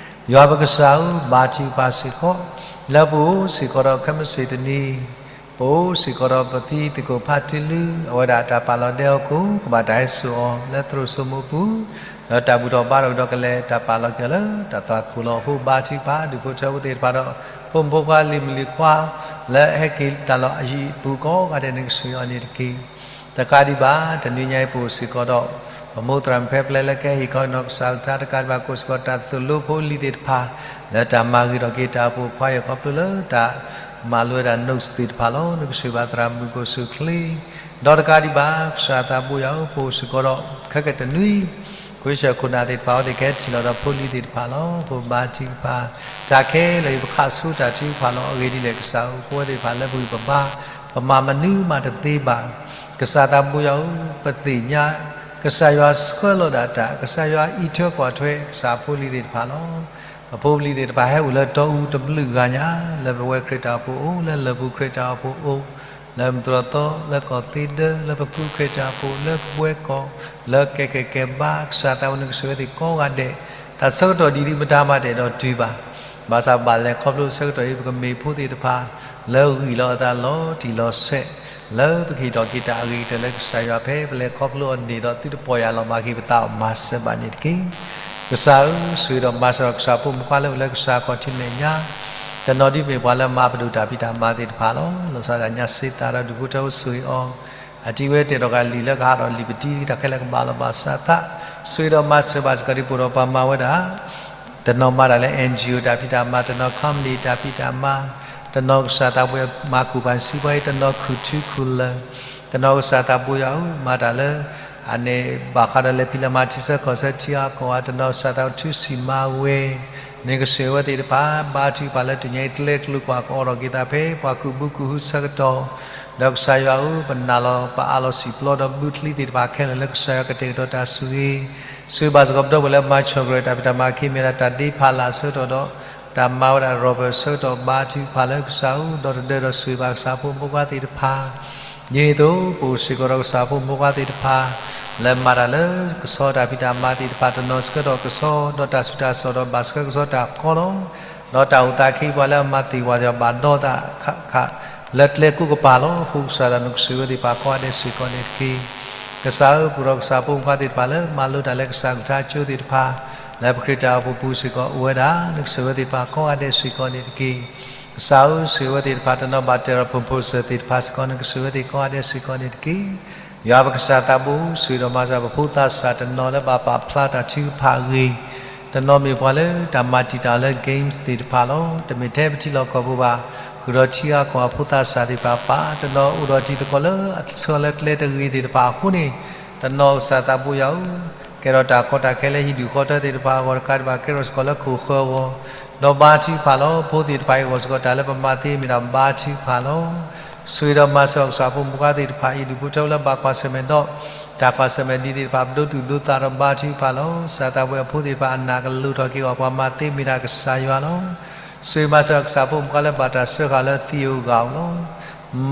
ယွၤပကစၢ်ဧၢ, ဘါထုကဖၣ်စ့ၢ်ကီး လၢပအိၣ်စ့ၢ်ကီးဒီးခဲမုၢ်ဆ့ၣ်တနံၤ, ပအိၣ်စ့ၢ်ကီးဒီးပသံသကိးဖးတံၢ်လုၢ် အဝဲဒၣ်တၢ်ပာ်လီၤဒဲဟီၣ်ခိၣ် ကဘၣ်တၢ်ဟဲစိာ်အီၤလၢသရိာ်စိမိးအပူၤ, ဒီးတၢ်ဘူၣ်ထီၣ်ဘါထီၣ်ကဒီးကလဲၤတၢ်ပာ်လီၤက့ၤအီၤလၢတၢ်သွၣ်ခိၣ်လီၤ. အဃိဘါထုကဖၣ် ဒူၣ်ဖိထၢဖိသ့ၣ်တဖၣ်ဒီး ဖိမုၣ်ဖိခွါလံၤမုၣ်လံၤခွါ လၢအဟဲက့ၤတၢ်လီၢ်အယံၤအပူၤကိးဂၤဒဲး နကဆိၣ်ဂ့ၤအီၤန့ၣ်တက့ၢ်. တကးဒံးဘၣ် တနွံညါအံၤပအိၣ်စ့ၢ်ကီးဒီး ပမိၢ်သရၣ်မုၣ်ဖဲပျဲလၢကဟ့ၣ်ခီဟ့ၣ်နီၤကစၢ်အကလုၢ်ကထါ တကးဒံးဘၣ် ကအိၣ်စ့ၢ်ကီးတၢ်သိၣ်လိဖိလံၤသ့ၣ်တဖၣ် လၢတၢ်မၤဂ့ၤထီၣ်က့ၤတၢ်အိၣ်ဖှိၣ်ခွါအံၤ ခီဖျိလၢတၢ်မၤလိဝဲဒၣ် notes သ့ၣ်တဖၣ်လီၤ. နကဆိၣ်ဂ့ၤဘၣ်သရၣ်မုၣ်ကိးဆူၣ်အိၣ်ချ့, ဒီးတကးဒံးဘၣ် ကစၢ်သးဘိယွၤဧၢ, ပအိၣ်စ့ၢ်ကီးဒီး ခဲကတနွံ ခွံဆၢၣ်ခိၣ်နၢ်သ့ၣ်တဖၣ် အဝဲသ့ၣ်ကဟဲထံၣ်လိာ်ဒီးဖိလံၤသ့ၣ်တဖၣ်လီၤ. ပဘါထုကဖၣ် တၢ်ခဲလၢာ်အံၤ ပခးဆူတၢ်ထုကဖၣ်လီၤ. အဂ့ၢ်ဒ်လဲၣ်ကစၢ်ဧၢ, ပဝဲသ့ၣ်တဖၣ်လၢပဂံၢ်ပဘါ ပမၤမနုၤမးတသ့ဘၣ်. ကစၢ်သးဘိယွၤဧၢ, ပသ့ၣ်ညါ ကစၢ်ယွၤဆှၢလီၤဒၣ်တၢ်, ကစၢ်ယွၤအံးထွဲကွၢ်ထွဲ ကစၢ်ဖိလံၤသ့ၣ်တဖၣ်လီၤ. ပဖိပလံၤသ့ၣ်တဖၣ်ဟဲအိၣ်လၢတီအူတဘျုးဂၤညါ လၢပဝဲခရံာ်တၢ်အိၣ်ဖှိၣ်အိၣ်, လၢလၢၢ်ပူၤခရံာ်တၢ်အိၣ်ဖှိၣ်အိၣ်, လၢမူတြီၢ်သီ လၢကီၢ်သ့ဒၢ လၢပပုၢ်ခရံာ်တၢ်အိၣ်ဖှိၣ် လၢကဘှဲကီၢ် လၢကဲကဲကဲဘါ ကစၢ်သးဝဲ နကဆိၣ်ဂ့ၤဝဲသ့ၣ်ကိးဂၤဒဲး, တၢ်ဆၢကတီၢ်ဒ်ဒ်ပတၢ်မၤတအဲၣ်ဒိးတုၤဘၣ်, ဘၣ်ဆၣ်ဘၣ်လဲၤခီဖျိဆၢကတီၢ်အံၤ ပကမ့ၢ်ဖိသ့ၣ်တဖၣ် လၢဂံၢ်လီၤအသးလီၤတံၢ်လီၤဆဲး လၢပကဟ့ၣ်ထီၣ်က့ၤတၢ်အဂ့ၤကတၢၢ်လၢကစၢ်ယွၤဖဲ ပလဲၤခီဖျိအီၤန့ၣ်ဒီး သုတပီၢ်ယၢ်လီၤဘၣ်က့ၤပသး မၤစၢၤဘၣ်န့ၣ်တက့ၢ်. ကစၢ်ဧၢ, ဆိၣ်ဂ့ၤဒီးမၤစၢၤကစၢ်ဖိမုၣ်ဖိခွါလၢအိၣ်လၢကစၢ်ခီၣ်ထံးမဲာ်ညါ, တနီၤဒ်မ့ၢ်ပှၤလၢမၤပဒိၣ်တၢ်ဖံးတၢ်မၤသ့ၣ်တဖၣ်လီၤ. လီၤဆီဒၣ်ညါစ့သးဒီးဒူၣ်ဖိထၢဖိဆိၣ်ဂ့ၤအီၤ, အတံၤဝဲတဲာ်ဒီးကလံၤလၢကဟးထီၣ်လံာ်ပတံၤ တၢ်ခဲလၢာ်ကဘၣ်လီၤဘၣ်စးသး, ဆိၣ်ဂ့ၤဒီးမၤစၢၤဘၣ်စ့ၢ်ကီးဒ်ပအိၣ်ဒီးပှၤမၤဝဲဒၣ် တနီၤမၤတၢ်လၢ NGO တၢ်ဖံးတၢ်မၤ, တနီၤ company တၢ်ဖံးတၢ်မၤ, တနီၤကစၢ်သးပှဲၤမၤကူၣ်ပှၤစံးပှၤအံၤ, တနီၤခုၣ်ထုခုၣ်လၢၢ်, တနီၤကစၢ်သးပှဲၤယွၤဧၢ မၤတၢ်လၢ အန့ၣ်ဘၣ်ဃးဒီးလဲၤဖံးလဲၤမၤထံဆၢကီၢ်ဆၢထံအကီၢ်ဧါ, တနီၤကစၢ်သးပှဲၤထုဆံးမၤဝဲ, နကဆိၣ်ဂ့ၤဝဲသ့ၣ်တဖၣ် ဘါထုကဖၣ်လၢတနံၤအံၤကျဲကျိၤကွာ်ကအိးထီၣ်က့ၤသးဖဲ ပှၤကူးဘုကူးဟုဆၢကတီၢ် ဒီးကစၢ်ယွၤဧၢ ပနာ်လီၤပအးလီၤစံာ်ပျီဒီးဘုချံသ့ၣ်တဖၣ်ခဲလၢာ်လၢကစၢ်ယွၤကတဲာ်ကတီၤတၢ်ဆိၣ်ဂ့ၤ, ဆိၣ်ဂ့ၤဘၣ်စ့ၢ်ကီးပဒီပုၢ်ဝဲၢ်လၢမၤဆီၣ်ကရၢၢ်တၢ်ဖံးတၢ်မၤအခံ မ့ၢ်ဒၣ်တၢ်ဒ့ဖးလၢ်အဆၢကတီၢ်ဒီး တၢ်မၤဝဲဒၣ် Robert ဆၢကတီၢ် ဘါထုကဖၣ်လၢကစၢ်ဧၢ ဒီးတဒၢဒီးဆိၣ်ဂ့ၤဘၣ်ကစၢ်ဖိမုၣ်ဖိခွါသ့ၣ်တဖၣ် ဒ်သိးပအိၣ်စ့ၢ်ကီးဒီးကစၢ်ဖိမုၣ်ဖိခွါသ့ၣ်တဖၣ် လၢမၤတၢ်လၢကဆီတၢ်ဖံးတၢ်မၤသ့ၣ်တဖၣ် တနီၤဆှၢဒီးကဆီဒီးတၢ်ဆူးတၢ်ဆီၣ်ဒီးဘၣ်ဆှၢကဆီတၢ်ကီလီၤ. ဒီးတၢ်အိၣ်သးခံပှၤလၢအမၤသ့ၣ်ဝၣ်သ့ၣ်ဘၣ်ဒီသးခးခး လၢကျဲကိးကပၤလီၤ. အဃိကစၢ်သးနကဆိၣ်ဂ့ၤဝဲသ့ၣ်တဖၣ်ကိးဂၤဒဲးစ့ၢ်ကီးန့ၣ်တက့ၢ်. ကစၢ်ဧၢ ပအိၣ်ဒီးကစၢ်ဖိမုၣ်ဖိခွါသ့ၣ်တဖၣ်လၢမၤလိတၢ်လၢကစၢ်ကထါကၠိသ့ၣ်တဖၣ် လၢပခရံာ်တၢ်အိၣ်ဖှိၣ်ပူၤစ့ၢ်ကီးအိၣ်ဝဲဒၣ် နကဆိၣ်ဂ့ၤဝဲသ့ၣ်တဖၣ်ကိးဂၤဒဲးစ့ၢ်ကီးန့ၣ်တက့ၢ်. ကစၢ်ဧၢ ဆိၣ်ဂ့ၤဝဲသ့ၣ်တဖၣ် တနီၤဘၣ်တၢ်ဒီး proposal သ့ၣ်တဖၣ်စ့ၢ်ကီး နကဆိၣ်ဂ့ၤဝဲသ့ၣ်ကိးဂၤဒဲးစ့ၢ်ကီးန့ၣ်တက့ၢ်. ယွၤပကစၢ်သးဘိ ဆိၣ်ဂ့ၤဒီးမၤစၢၤ ပဖိသးစၢ်တနီၤလၢဘၣ်ပာ်ဖျါတၢ်ထုကဖၣ်အဂ့ၢ်, တနီၤမ့ၢ်ပှၤလၢတၢ်မၤတံာ်တာ်လၢ games သ့ၣ်တဖၣ်လီၤ. တမ့ၢ်ထဲပထံလီၢ်ကီၢ်ပူၤဘၣ်, ဃုာ်ဒီးထံဂၤကီၢ်အဖိသးစၢ်သ့ၣ်တဖၣ်ပၣ်, တနီၤအိၣ်ဒီးတံၤသကိးလၢအဆၢလၢကျဲတဂ့ၤသ့ၣ်တဖၣ်အဃိန့ၣ်, တနီၤကစၢ်သးဘိယွၤဧၢ ကဲထီၣ်တၢ်ကီတၢ်ခဲလၢဟံၣ်ဒူၣ်ဃီထၢသ့ၣ်တဖၣ်အဂီၢ်တကးဒံးဘၣ် ကဲထီၣ်စ့ၢ်ကီးလၢခိၣ်ဃၢၤအဂီၢ်, ဒီးဘါထုကဖၣ်လီၤ. ဖိသ့ၣ်တဖၣ်အံၤအဂီၢ်စ့ၢ်ကီး တၢ်လၢပမၤသ့မ့ၢ်ဒၣ်ဘါထုကဖၣ်လီၤ. ဆိၣ်ဂ့ၤဒီးမၤစၢၤကစၢ်ဖိမုၣ်ဖိခွါသ့ၣ်တဖၣ်အံၤ ဒူၣ်ဖိထၢဖိလၢဘၣ်ကွၢ်ဆၢၣ်မဲာ်ဒီး တၢ်ကွၢ်ဆၢၣ်မဲာ်ဒ်သ့ၣ်တဖၣ် ပဒိသူၣ်ဒိသးဒီးဘါထုကဖၣ်လီၤ. ကစၢ်သးပှဲၤအဖိသ့ၣ်တဖၣ်အနၢ်ကလိၤထီၣ်က့ၤအီၤ ပှၤမၤသ့မ့ၢ်ဒၣ်ကစၢ်ယွၤလီၤ. ဆိၣ်ဂ့ၤမၤစၢၤကစၢ်ဖိမုၣ်ဖိခွါလၢဘၣ်တၢ်စၢဃာ်လၢသံဧိၤဂာ်ဧိၤလီၤ.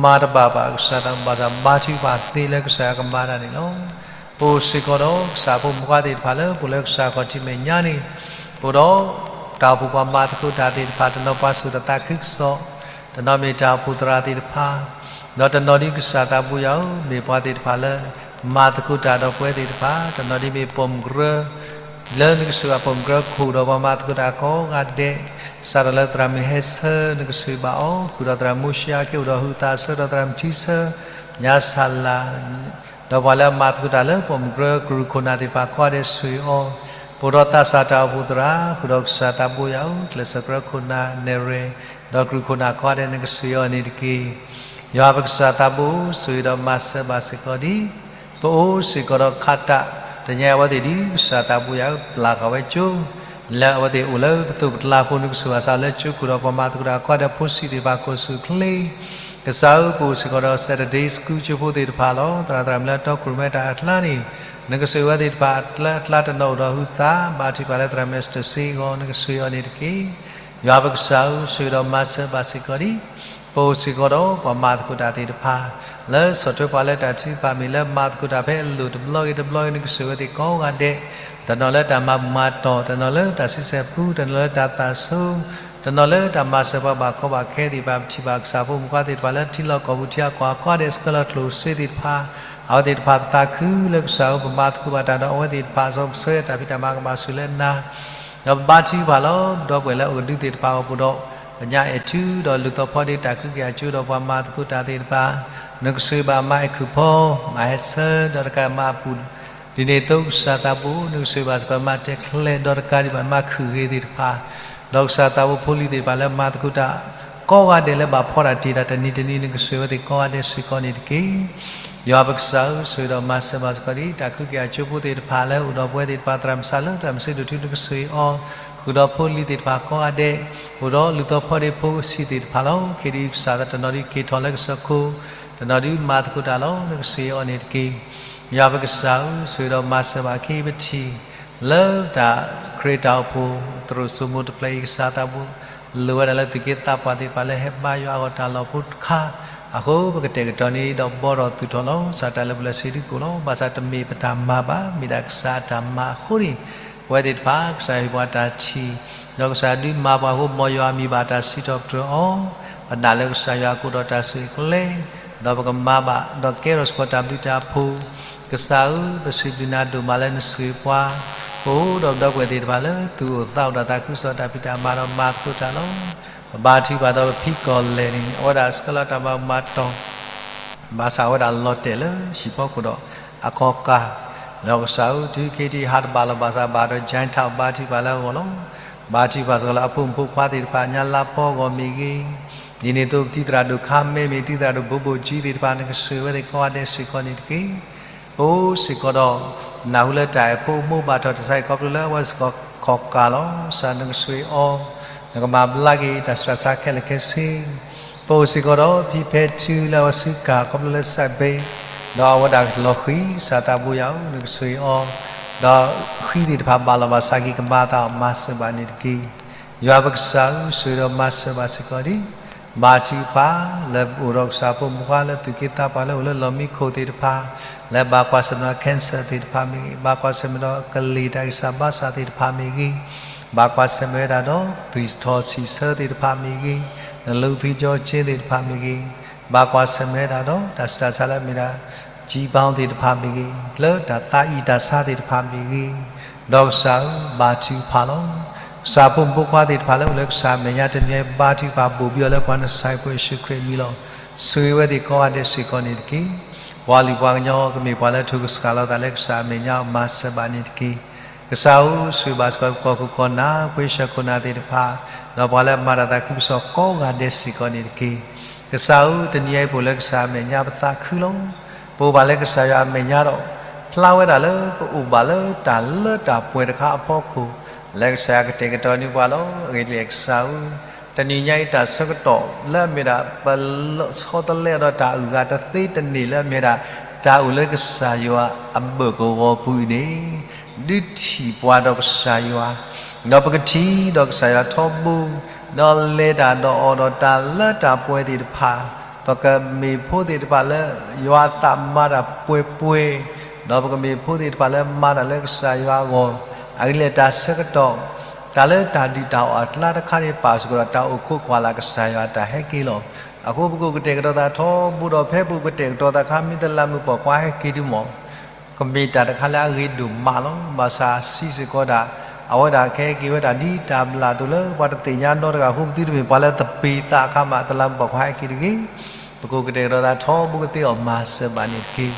မၤတဘၣ်ဘၣ်ကစၢ်သးဘၣ်ဆၣ်ဘါထုကဖၣ်သ့လၢကစၢ်ယွၤကမၤတၢ်န့ၣ်လီၤ. ပအိၣ်စ့ၢ်ကီးဒီးကစၢ်ဖိမုၣ်ဖိခွါသ့ၣ်တဖၣ်လၢပအိၣ်လၢကစၢ်ခီၣ်ထံးမဲာ်ညါန့ၣ်, ပအိၣ်ဒီးတၢ်အိၣ်ဖှိၣ်ပှၤမၤသကိးတၢ်သ့ၣ်တဖၣ် တနီၤပှၤစိာ်တၢ်သးခုကစီၣ်, တနီၤမ့ၢ်တၢ်အိၣ်ဖှိၣ်သရၣ်သ့ၣ်တဖၣ်, ဒီးတနီၤဒ်ကစၢ်သးဘိယွၤဧၢ မ့ၢ်ပှၤသ့ၣ်တဖၣ်လၢ မၤသကိးတၢ်ဒီးပဝဲသ့ၣ်တဖၣ်, တနီၤဒ်မ့ၢ်ပိာ်မုၣ်ကရၢ လၢနကဆိၣ်ဂ့ၤပိာ်မုၣ်ကရၢခိၣ်ဒီးပှၤမၤသကိးတၢ်ကိးဂၤဒဲး, စးထီၣ်လၢသရၣ်မုၣ်ဟဲဆၢ နကဆိၣ်ဂ့ၤဘၣ်အီၤ, ဃုာ်ဒီးသရၣ်မူရှံအခံ အိၣ်ဒီးဟုးသးဆၢဒီးသရၣ်မုၣ်ထံဆၢ, ညါဆၣ်လၢ် ဒီးပှၤလၢအမၤသကိးတၢ်လၢပိာ်မုၣ်ကရၢကရူၢ်ခိၣ်နၢ်သ့ၣ်တဖၣ်ကိးဂၤဒဲးဆိၣ်ဂ့ၤအီၤ, ပအိၣ်ဒီးသးစၢ်တၢ်အိၣ်ဖှိၣ်သရၣ် ဃုာ်ဒီးကစၢ်သးဘိယွၤဧၢ ကျဲးစၢးကရၢခိၣ်နၢ်နဲၣ်ရွဲၣ်, ဒီးကရူၢ်ခိၣ်နၢ်ကိးဂၤဒဲး နကဆိၣ်ဂ့ၤအီၤန့ၣ်တက့ၢ်. ယွၤပကစၢ်သးဘိ ဆိၣ်ဂ့ၤဒီးမၤစၢၤဘၣ်စ့ၢ်ကီးဒ် ပအိၣ်စ့ၢ်ကီးဒီးခးတၢ် တညါအံၤအဝဲသ့ၣ်ဒ်ကစၢ်သးဘိယွၤဧၢ ပျၢ်ဃာ်ဝဲကၠိ လၢအဝဲသ့ၣ်အိၣ်လၢပသိးပကျါဖိ နကဆိၣ်ဂ့ၤဘၣ်စ့ၢ်ကီးလၢကၠိခိၣ်ဒီးပှၤမၤသကိးတၢ်ကိးဂၤဒဲးဖိဆံးသ့ၣ်တဖၣ်ကိးဆူၣ်ချ့, ကစၢ်ဧၢ ပအိၣ်စ့ၢ်ကီးဒီး Saturday School ကၠိဖိသ့ၣ်တဖၣ်လီၤ. သရၣ်သရၣ်မုၣ်လၢအတီခိၣ်ရိၣ်မဲတၢ်အကျါန့ၣ်, နကဆိၣ်ဂ့ၤဝဲသ့ၣ်တဖၣ်အကျါအကျါ တနီၤအိၣ်ဒီးဟုးသး ဘါထုကဖၣ်လၢသရၣ်မုၣ်စတၢၢ်စ့အဂီၢ် နကဆိၣ်ဂ့ၤအီၤန့ၣ်တက့ၢ်. ယွၤပကစၢ်ဧၢ ဆိၣ်ဂ့ၤဒီးမၤစၢၤဘၣ်စ့ၢ်ကီးဒ် ပအိၣ်စ့ၢ်ကီးဒီးပှၤမၤသကိးတၢ်သ့ၣ်တဖၣ် လၢဆီၣ်ထွဲပှၤလၢတၢ်ထုကဖၣ်မ့ၢ်လၢမၤသကိးတၢ်ဖဲအလိၤတဘျီဂ့ၤတဘျီဂ့ၤ နကဆိၣ်ဂ့ၤဝဲသ့ၣ်ကိးဂၤဒဲး, တနီၤလၢတၢ်မၤဘူၣ်မၤတီၢ်, တနီၤလၢတၢ်ဆံဆဲၣ်ပူ, တနီၤလၢတၢ်သးဆိ, တနီၤလၢတၢ်မၤစၢၤပှၤဘၣ်ကီဘၣ်ခဲသ့ၣ်တဖၣ် ပထံၣ်ဘၣ်ကစၢ်ဖိမုၣ်ဖိခွါသ့ၣ်တဖၣ်လၢထံလီၢ်ကီၢ်ပူၤ ထံဂၤကီၢ်ဂၤကိးဂၤဒဲး ဆှၢလီၤကျိၣ်စ့သ့ၣ်တဖၣ်, အဝဲသ့ၣ်တဖၣ်ပသးခုလၢကစၢ်ဧၢ ပမၤသကိးဘၣ်တၢ်ဒီးအဝဲသ့ၣ်တဖၣ်အသိး ပဆၢတၢ်ဖံးတၢ်မၤကဘၣ်ဆူၣ်လၢနၤ ဒီးပဘါထုကဖၣ်လီၤ. ဒီပုၢ်ဝဲၢ်လၢအအိၣ်ကဒုသ့ၣ်တဖၣ်အပူၤဒီး ပညါအဲၣ်ထုဒီးလုၢ်သီဖီဒ့တၢ်ခွဲးတၢ်ယာ်ကၠိဒီးပှၤမၤသကိးတၢ်သ့ၣ်တဖၣ်, နကဆိၣ်ဂ့ၤဘၣ်မါအဲၣ်ခုၣ်ဖီ, မါဟဲဆၢ ဒီးတကးမါအပူၤ, ဒ်န့ၣ်အသိးကစၢ်သးဘိ နကဆိၣ်ဂ့ၤဘၣ်စ့ၢ်ကီးမါတဲချဲ ဒီးတကးဒံးဘၣ်မါခုၣ်ဂ့ၤသ့ၣ်တဖၣ်, ဒီးကစၢ်သးဘိဖိလံၤသ့ၣ်တဖၣ်လၢမၤသကိးတၢ် ကိးဂၤဒဲးလၢဘၣ်ဖီတၢ်တ့ၢ်တၢ်တနံၤတနံၤ နကဆိၣ်ဂ့ၤဝဲသ့ၣ်ကိးဂၤဒဲးစ့ၢ်ကီးန့ၣ်တက့ၢ်. ယွၤပကစၢ်ဧၢ ဆိၣ်ဂ့ၤဒီးမၤစၢၤဘၣ်စ့ၢ်ကီးဒ် တၢ်ခွဲးတၢ်ယာ်ကၠိဖိသ့ၣ်တဖၣ်လၢအိၣ်ဒီးပဝဲသ့ၣ်တဖၣ် သရၣ်မုၣ်စၢ်လၢသရၣ်မုၣ်စုဒိၣ်ထူ နကဆိၣ်ဂ့ၤအီၤ, ဃုာ်ဒီးဖိလံၤသ့ၣ်တဖၣ်ကိးဂၤဒဲး, အိၣ်ဒီးလုၢ်သီဖီဒ့ဖိဆံးသ့ၣ်တဖၣ်လီၤ. ခဲဒံးကစၢ်သးတနီၤဒ်က့ၤထီၣ်လၢကစၢၢ်ခိၣ်, တနီၤဒ်မၤသကိးတၢ်လီၤ နကဆိၣ်ဂ့ၤအီၤန့ၣ်တက့ၢ်. ယွၤပကစၢ်ဧၢ ဆိၣ်ဂ့ၤဒီးမၤစၢၤဘၣ်အခံပထံၣ် လၢတၢ်ခရံာ်တၢ်အိၣ်ဖှိၣ်သရိာ်စိမိၤတဖျၢၣ်အံၤ ကစၢ်သးဘိ လိၣ်ဝဲဒၣ်လၢသူၣ်က့သးပှၢ်သ့ၣ်တဖၣ်လၢဟဲဘါယွၤအဂီၢ်တၢ်လီၢ်ဖိတခါ, အဃိပကတဲာ်ကတီၤန့ၣ်ဒီးဘီထီၣ်သူၣ်ထီၣ်လီၤ. ကစၢ်တၢ်လၢပျၢၤဆံးဒုးကိးလီၤ. ဘၣ်ဆၣ်တမ့ၢ်ပတၢ်မၤဘၣ်, မ့ၢ်ဒၣ်ကစၢ်အတၢ်မၤအဃိန့ၣ်, ပဝဲသ့ၣ်တဖၣ် ကစၢ်ဟ့ၣ်ပှၤတၢ်ထံၣ်, ဒီးကစၢ်ဒုးမၤပှၤအဃိ မ်ယွၤအမံၤဘၣ်တၢ်စံးထီၣ်ပတြၢၤအီၤ, ပနာ်လၢကစၢ်ယွၤကအိၣ်ဒီးတၢ်ဆိၣ်ဂ့ၤကျဲ, ဒီးပကမၤဘၣ်, ဒီးကဲထီၣ်စ့ၢ်ကီးတၢ်ဘျုးတၢ်ဖှိၣ်, ကစၢ်ဧၢ, ပစံးဘျုးနၤဒိၣ်မးလၢနဆိၣ်ဂ့ၤပှၤ, ပအိၣ်ဒီးပဒီပုၢ်ဝဲၢ်သ့ၣ်တဖၣ်လၢသူၣ်အိၣ်သးအိၣ်ဒီးသးခုကစီၣ်တၢ်ဖံးတၢ်မၤဒီးမၤသကိးတၢ်လီၤ. ပဘါထုကဖၣ်ဒီးပဖံကီၢ်လဲၢ်န့ၣ် အဝဲဒၣ်ဆှၢလီၤတၢ်ဘၣ်မၤတီၢ် ဘၣ်ဆၣ်အဝဲဒၣ်လီၤတဲာ်လၢဟံၣ်ဖီခိၣ်ဒီးအခီၣ်ကၢ်, ဒီးကစၢ်ဧၢ, တုၤခဲအံၤဟးတဘၣ်လီၤဘၣ်ဆၣ် ဘၣ်ဒီး ကၠဲထး ဘါထုကဖၣ်လၢအဂီၢ်လီၤ. ဘါထုကဖၣ်စ့ၢ်ကီးလၢအဖိမုၣ်ဖိခွါသ့ၣ်တဖၣ် ညါလါဖီအဂီၢ်မ့ၢ်ဂ့ၤ, ဒ်န့ၣ်အသိး ပတံၤသရၣ်ဒိၣ်ခါမဲမ့ၢ် တံၤသရၣ်ဒိၣ်ဘိဘိကၠံသ့ၣ်တဖၣ် နကဆိၣ်ဂ့ၤဝဲသ့ၣ်ကိးဂၤဒဲးစ့ၢ်ကီးန့ၣ်တက့ၢ်. ပအိၣ်စ့ၢ်ကီးဒီး နၢ်ဟူလၢတၢ်အဲၣ်ဖိမူဘၣ်ထီၣ်တစဲးခီဖျိလၢအဝဲစ့ၢ်ကီးခီၣ်ကၢ်လီၤ. ကစၢ်နကဆိၣ်ဂ့ၤအီၤ, နကမၤဘျါက့ၤတၢ်ဆူးတၢ်ဆါခဲလၢာ်ခဲဆ့ ပအိၣ်စ့ၢ်ကီးဒီးဖံဖဲထူလၢအဝဲဆူကၢ်ခီဖျိလၢစဲးဘ့, ဒီးအဝဲဒၣ်လီၤဃံၤ ကစၢ်သးဘိယွၤဧၢ, နကဆိၣ်ဂ့ၤအီၤ, ဒီးဃံသ့ၣ်တဖၣ်ဘၣ်လီၤဘၣ်ဆၣ်က့ၤ ကမၤအသးအီၤမၤစၢၤဘၣ်န့ၣ်တက့ၢ်. ယွၤပကစၢ်ဧၢ, ဆိၣ်ဂ့ၤဒီးမၤစၢၤဘၣ်စ့ၢ်ကီးဒံး ဘါထုကဖၣ်လၢပအိၣ်ဒီးကစၢ်ဖိမုၣ်ဖိခွါလၢသူၣ်က့သးပှၢ်လၢအိၣ်လၢလီၢ်မံခိၣ်သ့ၣ်တဖၣ်, လၢဘၣ်ကွၢ်ဆၢၣ်မဲာ်ဒီး cancer သ့ၣ်တဖၣ်မ့ၢ်ဂ့ၤ, ဘၣ်ကွၢ်ဆၢၣ်မဲာ်ဒီးကလံၤတၢ်ဂံၢ်စၢ်ဘါစၢ်သ့ၣ်တဖၣ်မ့ၢ်ဂ့ၤ, ဘၣ်ကွၢ်ဆၢၣ်မဲာ်ဝဲဒၣ်ဒီး သွံၣ်ထီၣ်ဆံးဆၢသ့ၣ်တဖၣ်မ့ၢ်ဂ့ၤ, နလူသွံၣ်ကၠီကၠ့သ့ၣ်တဖၣ်မ့ၢ်ဂ့ၤ, ဘၣ်ကွၢ်ဆၢၣ်မဲာ်ဝဲဒၣ်ဒီး တၢ်ဆူးတၢ်ဆါလၢအမ့ၢ်ဒၣ် ကျည်ပေါင်သ့ၣ်တဖၣ်မ့ၢ်ဂ့ၤ, လၢတၢ်သးအံၣ်တၢ်ဆါသ့ၣ်တဖၣ်မ့ၢ်ဂ့ၤ, ဒီးကစၢ်ဧၢ, ဘါထုကဖၣ်လီၤ. ကစၢ်ဖိမုၣ်ဖိခွါသ့ၣ်တဖၣ်လၢအိၣ်လၢကစၢ်အမဲာ်ညါတနံၤအံၤ ဘါထုကဖၣ်ဘိၣ်ဘံအီၤလၢပှၤနစၢ်ဖိယ့ၣ်ၡူးခရံာ်အမံၤလီၤ. ဆိၣ်ဂ့ၤဝဲသ့ၣ်ကိးဂၤဒဲးစ့ၢ်ကီးန့ၣ်တက့ၢ်. ပှၤလုၢ်ပှၤကညီကမ့ၢ်ပှၤလၢအထုးကဆှၣ်လီၤသးလၢကစၢ်အမဲာ်ညါအီၤ မၤစၢၤဘၣ်န့ၣ်တက့ၢ်. ကစၢ်ဧၢ, ဆိၣ်ဂ့ၤဘၣ်စ့ၢ်ကီးပကီၢ်ခိၣ်ကီၢ်နၢ်, ပှၤဆှၢခိၣ်နၢ်သ့ၣ်တဖၣ်, ဒီးပှၤလၢအမၤတၢ်သးခုကစီၣ်ကိးဂၤဒဲးစ့ၢ်ကီးန့ၣ်တက့ၢ်. ကစၢ်ဧၢ, တနံၤအံၤပအိၣ်လၢကစၢ်အမဲာ်ညါပသးခုလီၤ. ပအိၣ်ဘၣ်လၢကစၢ်ယွၤအမဲာ်ညါဒီး ဖျါဝဲဒၣ်လၢပအိၣ်ဘၣ်လၢတၢ်လၢတၢ်ပှဲၤတခါအဖီခိၣ်, လၢကစၢ်ယွၤကတဲာ်ကတီၤန့ၢ်ပှၤလီၤ. အဂ့ၢ်ဒ်လဲၣ်ကစၢ်ဧၢ, တနံၤညါအံၤတၢ်ဆၢကတီၢ်လၢအမ့ၢ်ဒၣ် ပဆီတလဲအီၤဒီးတၢ်အုၣ်အဂၤတသ့တန့ၢ်လၢအမ့ၢ်ဒၣ် တၢ်အိၣ်လၢကစၢ်ယွၤအဘၢၣ်ကဝီၤပူၤအံၤန့ၣ် ဒုးထံၣ်ပှၤဒီးကစၢ်ယွၤ, ဒီးပကထံၣ်ဒီးကစၢ်ယွၤထီဘိ, ဒီးလဲၤတၢ်ဒီးအီၤဒီးတၢ်လၢတၢ်ပှဲၤသ့ၣ်တဖၣ်, ပကမ့ၢ်ဖိသ့ၣ်တဖၣ်လၢယွၤအသးမၤတၢ်ပှဲၤပှဲၤ, ဒီးပကမ့ၢ်ဖိသ့ၣ်တဖၣ်လၢမၤတၢ်လၢကစၢ်ယွၤအဂီၢ်, အဂ့ၢ်ဒ်လဲၣ်တၢ်ဆၢကတီၢ်, တၢ်လၢတၢ်ဒုၣ်တၢ်အီၣ်အကျါတခါန့ၣ် ပာ်စ့ၢ်ကီးဒီးတၢ်အိၣ်ခိးကွၢ်လၢ်ကစၢ်ယွၤအတၢ်ဟဲက့ၤလီၤ. အဃိပကအိၣ်ကတဲာ်ကတီၤသးထီဘိဒီး ဖဲပအိၣ်ကတဲာ်ကတီၤသးအခါ မ့ၢ်တလးမုၢ်ပိာ်ခွါဟဲက့ၤဒုးမး ကမ့ၢ်တၢ်တခါလၢအဂ့ၤဒိၣ်မးလီၤ. ဘၣ်ဆၣ်စံးစ့ၢ်ကီးဒၣ် အဝဲဒၣ်ကဟဲက့ၤဝဲဒၣ်ဒ်တၢ်ဘျၣ်အသိးလၢပှၤတသ့ၣ်ညါနီတဂၤအဃိ ပသုတမ့ၢ်ပှၤလၢသပ့ၤသးအခါမး တလးမုၢ်ပိာ်ခွါဟဲက့ၤတဂ့ၤ. ပကအိၣ်ကတဲာ်ကတီၤသးထီဘိကသ့အီၤမၤစၢၤဘၣ်န့ၣ်တက့ၢ်.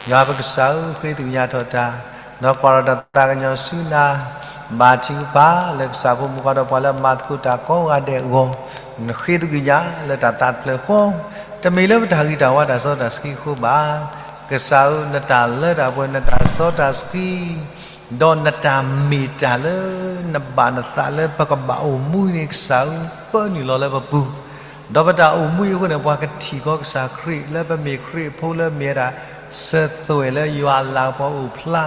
ယွၤပကစၢ်ဧၢ, ဃ့သကွံာ်ညါထီၣ်တၢ်, ဒီးကွၢ်ထီၣ်တၢ်သးကညီၤဆူနၤ, ဘါထုကဖၣ်လၢကစၢ်ဖိမုၣ်ခွါဒီးပှၤလၢအမၤသကိးတၢ်ကိးဂၤဒဲးအဂီၢ်, နဃ့သကွံာ်ညါလၢတၢ်သးတဖျၢၣ်ဃီ, တမ့ၢ်လၢပတၢ်ဂံၢ်တၢ်ဘါတၢ်စီတၢ်ဆှံအဃိဘၣ်. ကစၢ်ဧၢ, နတၢ်လၢတၢ်ပှဲၤ နတၢ်စီတၢ်ဆှံ ဒီးနတၢ်မ့ၢ်တၢ်လၢနဘၣ်နသးလၢပကဘၣ်အိၣ်မူန့ၣ် ကစၢ်ဧၢ, ပၢနုာ်လီၤလၢပပူၤ, ဒီးပတၢ်အိၣ်မူအံၤအဃိန့ၣ် ပှၤကထံၣ်ကီးကစၢ်ခရံာ်လၢပမ့ၢ်ခရံာ်ဖိလၢမ့ၢ်ဝဲဒၣ် စၢၤသွဲၣ်လၢယွၤအလၤကပီၤအိၣ်ဖျါ,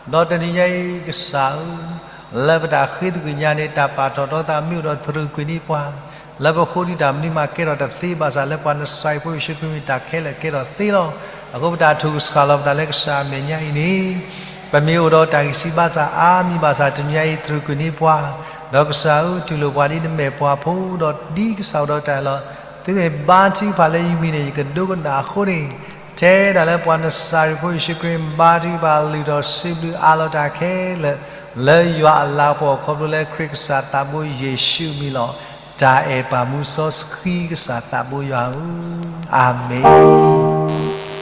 ဒီးတနံၤညါအံၤကစၢ်ဧၢ, လၢပတၢ်ဃ့သကွံာ်ညါန့ၣ် တၢ်ပာ်ထီၣ်ထီသးမ့ၢ်အိၣ်ဒီးသရူးကွံာ်န့ၢ်ပှၤ လၢပဃိဒုးတၢ်မနုၤမးကဲထီၣ်တသ့ဘၣ်ဆၣ် လၢပှၤနစၢ်ဖိယ့ၣ်ၡူးခရံာ်မ့ၢ်တၢ်ခဲလၢာ်ကဲထီၣ်သ့လီၤ. အဃိပတၢ်ထုကဖၣ်လီၤပသးလၢကစၢ်အမဲာ်ညါအံၤန့ၣ် ပမ့ၢ်အိၣ်ဒီးတၢ်ဂံၢ်စၢ်ဘါစၢ်အါမံၤဘၣ်ဆၣ် တနံၤညါအံၤသရူးကွံာ်န့ၢ်ပှၤ, ဒီးကစၢ်ဧၢ တူၢ်လိာ်ပှၤဒ်နမဲာ်ပှၤဖိဒီးဒ်ကစၢ်အိၣ်ဒီးတၢ်အၢၣ်လီၤ, သုမ့ၢ်ဘါထုကဖၣ်လၢယမံၤန့ၣ် ယကဒိကနၣ်အဃိန့ၣ်, ထဲဒၣ်လၢပှၤနစၢ်ဖိယ့ၣ်ၡူးခရံာ်ဘါထုကဖၣ်လုၢ်ထီၣ်စံးဘျုးအးလီၤတၢ်ခဲလၢာ် လၢယွၤအလၤကပီၤခီဖျိလၢခရံာ်ကစၢ်သးဘိယ့ၣ်ၡူးအမံၤလီၤ. တၢ်အဲၣ်ပာ်မူစီဆှံကစၢ်သးဘိယွၤဧၢ, အၤမ့ၣ်.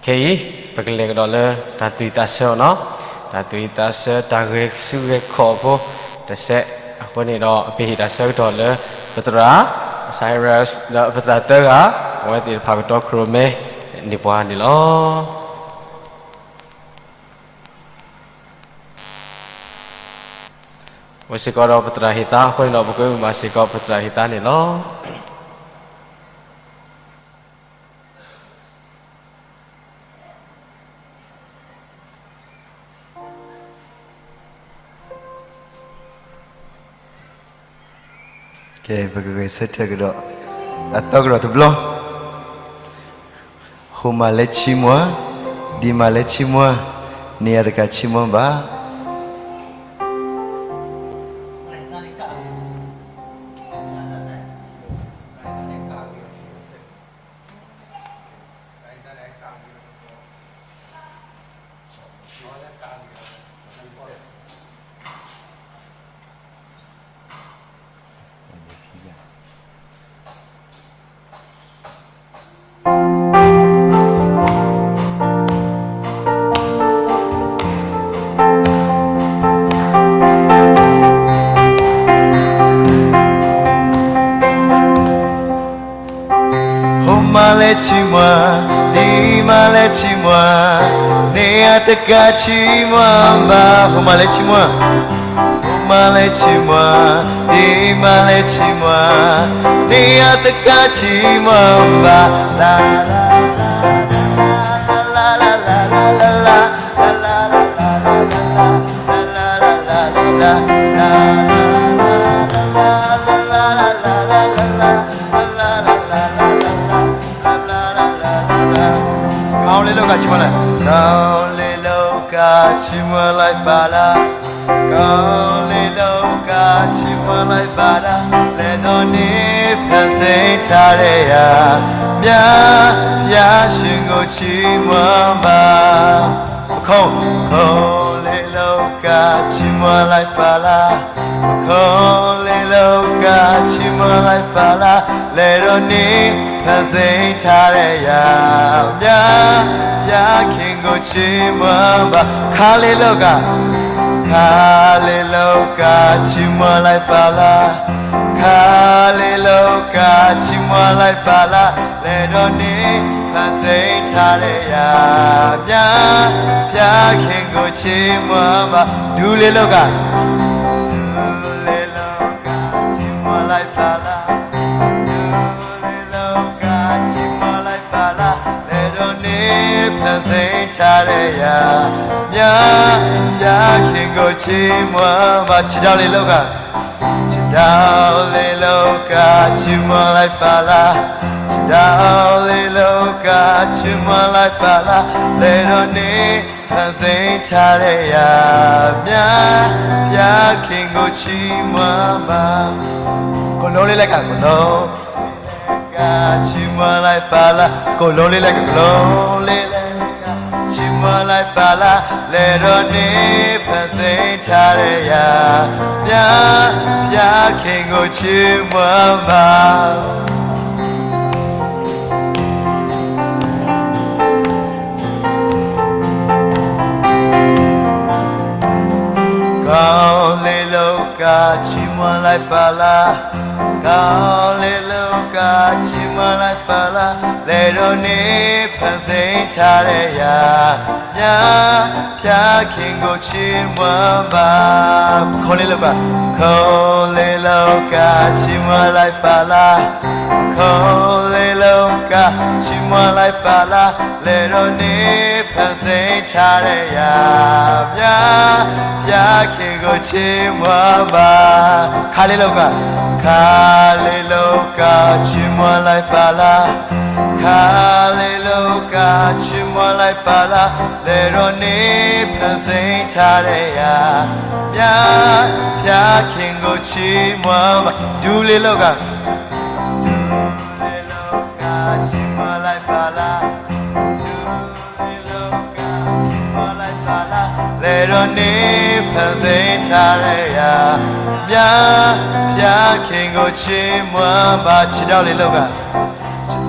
ခဲအံၤ ပကလဲၤကဒီးလၢတၢ်သူၣ်ဝံၣ်သးဆၢအီၤနီၤ, တၢ်သူၣ်ဝံၣ်သးဆၢ တၢ်ဂဲၤဆူဂဲၤခီၣ်အဖိတစဲး, အဃိန့ၣ်ဒီး ပဟ့ၣ်တၢ်ဆၢကတီၢ်လၢ ပသရၣ် Cyrus ဒီးပသရၣ်သၢဂၤ, အဝဲသ့ၣ်တဖၣ်ကတီၤခရံာ်မဲန့ၢ်ပှၤန့ၣ်လီၤ. ဝဲစ့ၢ်ကီးဒီးပသရၣ်ဟ့ၣ်သါအဃိန့ၣ်ဒီး ပကမၤစ့ၢ်ကီးပသရၣ်ဟ့ၣ်သါန့ၣ်လီၤ. ကဲ ပကဂဲၤဆၢထၢၣ်ကဒီး အသီကဒီးတဘျီ, ဃိမးလၢဆံမွၤ, ဒံမးလၢဆံမွၤ, န့ၢ်အတကးဆံမွၤဘၣ်. ဃိမးလၢဆံမွၤ, ဒံမးလၢဆံမွၤ, န့ၢ်အတကးဆံမွၤဘၣ်. ဃိမးလၢဆံမွၤ, ဃိမးလၢဆံမွၤ, ဒံမးလၢဆံမွၤ, န့ၢ်အတကးဆံမွၤဘၣ်. လါ ကီၤလ့လိကၤဆံမွၤလၢ်, ကီၤလ့လိကၤဆံမွၤလၢ်ပာ်လၢ်, ကီၤလ့လိကၤဆံမွၤလၢ်ပာ်လၢ်, လဲၤဒီးန့ၢ်ဖၢၣ်စ့ထါရဲယၤ, မၠၣ်ဖၠၣ်ဆ့ၣ်ကိၣ်ဆံမွၤဘၣ်. ခီ, ကီၤလ့လိကၤဆံမွၤလၢ်ပာ်လၢ်, ကီၤလ့လိကၤဆံမွၤလၢ်ပာ်လၢ်, လဲၤဒီးန့ၢ်ဖၢၣ်စ့ထါရဲယၤ, မၠၣ်ဖၠၣ်ခ့ၣ်ကိၣ်ဆံမွၤဘၣ်. ခါလ့လိကၤ, ခါလ့လိကၤဆံမွၤလၢ်ပာ်လၢ်, ခါလ့လိကၤဆံမွၤလၢ်ပာ်လၢ်, လဲၤဒီးန့ၢ်ဖၢၣ်စ့ထါရဲယၤ, မၠၣ်ဖၠၣ်ခ့ၣ်ကိၣ်ဆံမွၤဘၣ်. ဒူလ့လိကၤ, ဒူလ့လိကၤဆံမွၤလၢ်ပာ်လၢ်, ဒူလ့လိကၤဆံမွၤလၢ်ပာ်လၢ်, လဲၤဒီးန့ၢ်ဖၢၣ်စ့ထါရဲယၤ, မၠၣ်ဖၠၣ်ခ့ၣ်ကိၣ်ဆံမွၤဘၣ်. ဆံးဒၣ်လ့လိကၤ, ဆံးဒၣ်လ့လိကၤဆံမွၤလၢ်ပာ်လၢ်, ဆံးဒၣ်လ့လိကၤဆံမွၤလၢ်ပာ်လၢ်, လဲၤဒီးန့ၢ်ဖၢၣ်စ့ထါရဲယၤ, မၠၣ်ဖၠၣ်ခ့ၣ်ကိၣ်ဆံမွၤဘၣ်. ကီၤလ့လိကၤ, ကီၤလ့လိကၤဆံမွၤလၢ်ပာ်လၢ်, ကီၤလ့လိကၤ, ကီၤလ့လိကၤဆံမွၤလၢ်ပာ်လၢ်, လဲၤဒီးန့ၢ်ဖၢၣ်စ့ထါရဲယၤ, မၠၣ်ဖၠၣ်ခ့ၣ်ကိၣ်ဆံမွၤဘၣ်. ကီၤလ့လိကၤဆံမွၤလၢ်ပာ်လၢ်, ကီၤလ့လိကၤဆံမွၤလၢ်ပာ်လၢ်, လဲၤဒီးန့ၢ်ဖၢၣ်စ့ထါရဲယၤ, မၠၣ်ဖၠၣ်ခ့ၣ်ကိၣ်ဆံမွၤဘၣ်. ကီၤလ့လိကၤ, ကီၤလ့လိကၤဆံမွၤလၢ်ပာ်လၢ်, ကီၤလ့လိကၤဆံမွၤလၢ်ပာ်လၢ်, လဲၤဒီးန့ၢ်ဖၢၣ်စ့ထါရဲယၤ, မၠၣ်ဖၠၣ်ခ့ၣ်ကိၣ်ဆံမွၤဘၣ်. ခါလ့လိကၤ, ခါလ့လိကၤဆံမွၤလၢ်ပာ်လၢ်, ခါလ့လိကၤဆံမွၤလၢ်ပာ်လၢ်, လဲၤဒီးန့ၢ်ဖၢၣ်စ့ထါရဲယၤ, မၠၣ်ဖၠၣ်ခ့ၣ်ကိၣ်ဆံမွၤဘၣ်. ဒူလ့လိကၤ, ဒူလ့လိကၤဆံမွၤလၢ်ပာ်လၢ်, ဒူလ့လိကၤဆံမွၤလၢ်ပာ်လၢ်, လဲၤဒီးန့ၢ်ဖၢၣ်စ့ထါရဲယၤ, မၠၣ်ဖၠၣ်ခ့ၣ်ကိၣ်ဆံမွၤဘၣ်. ဆံးဒၣ်လ့လိကၤ, ဆံး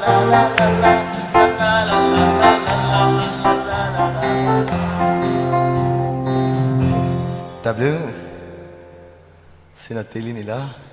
တၢ်ဘျုး, ဆ့ၣ်နီၤတ့လံန့ၣ်လီၤ.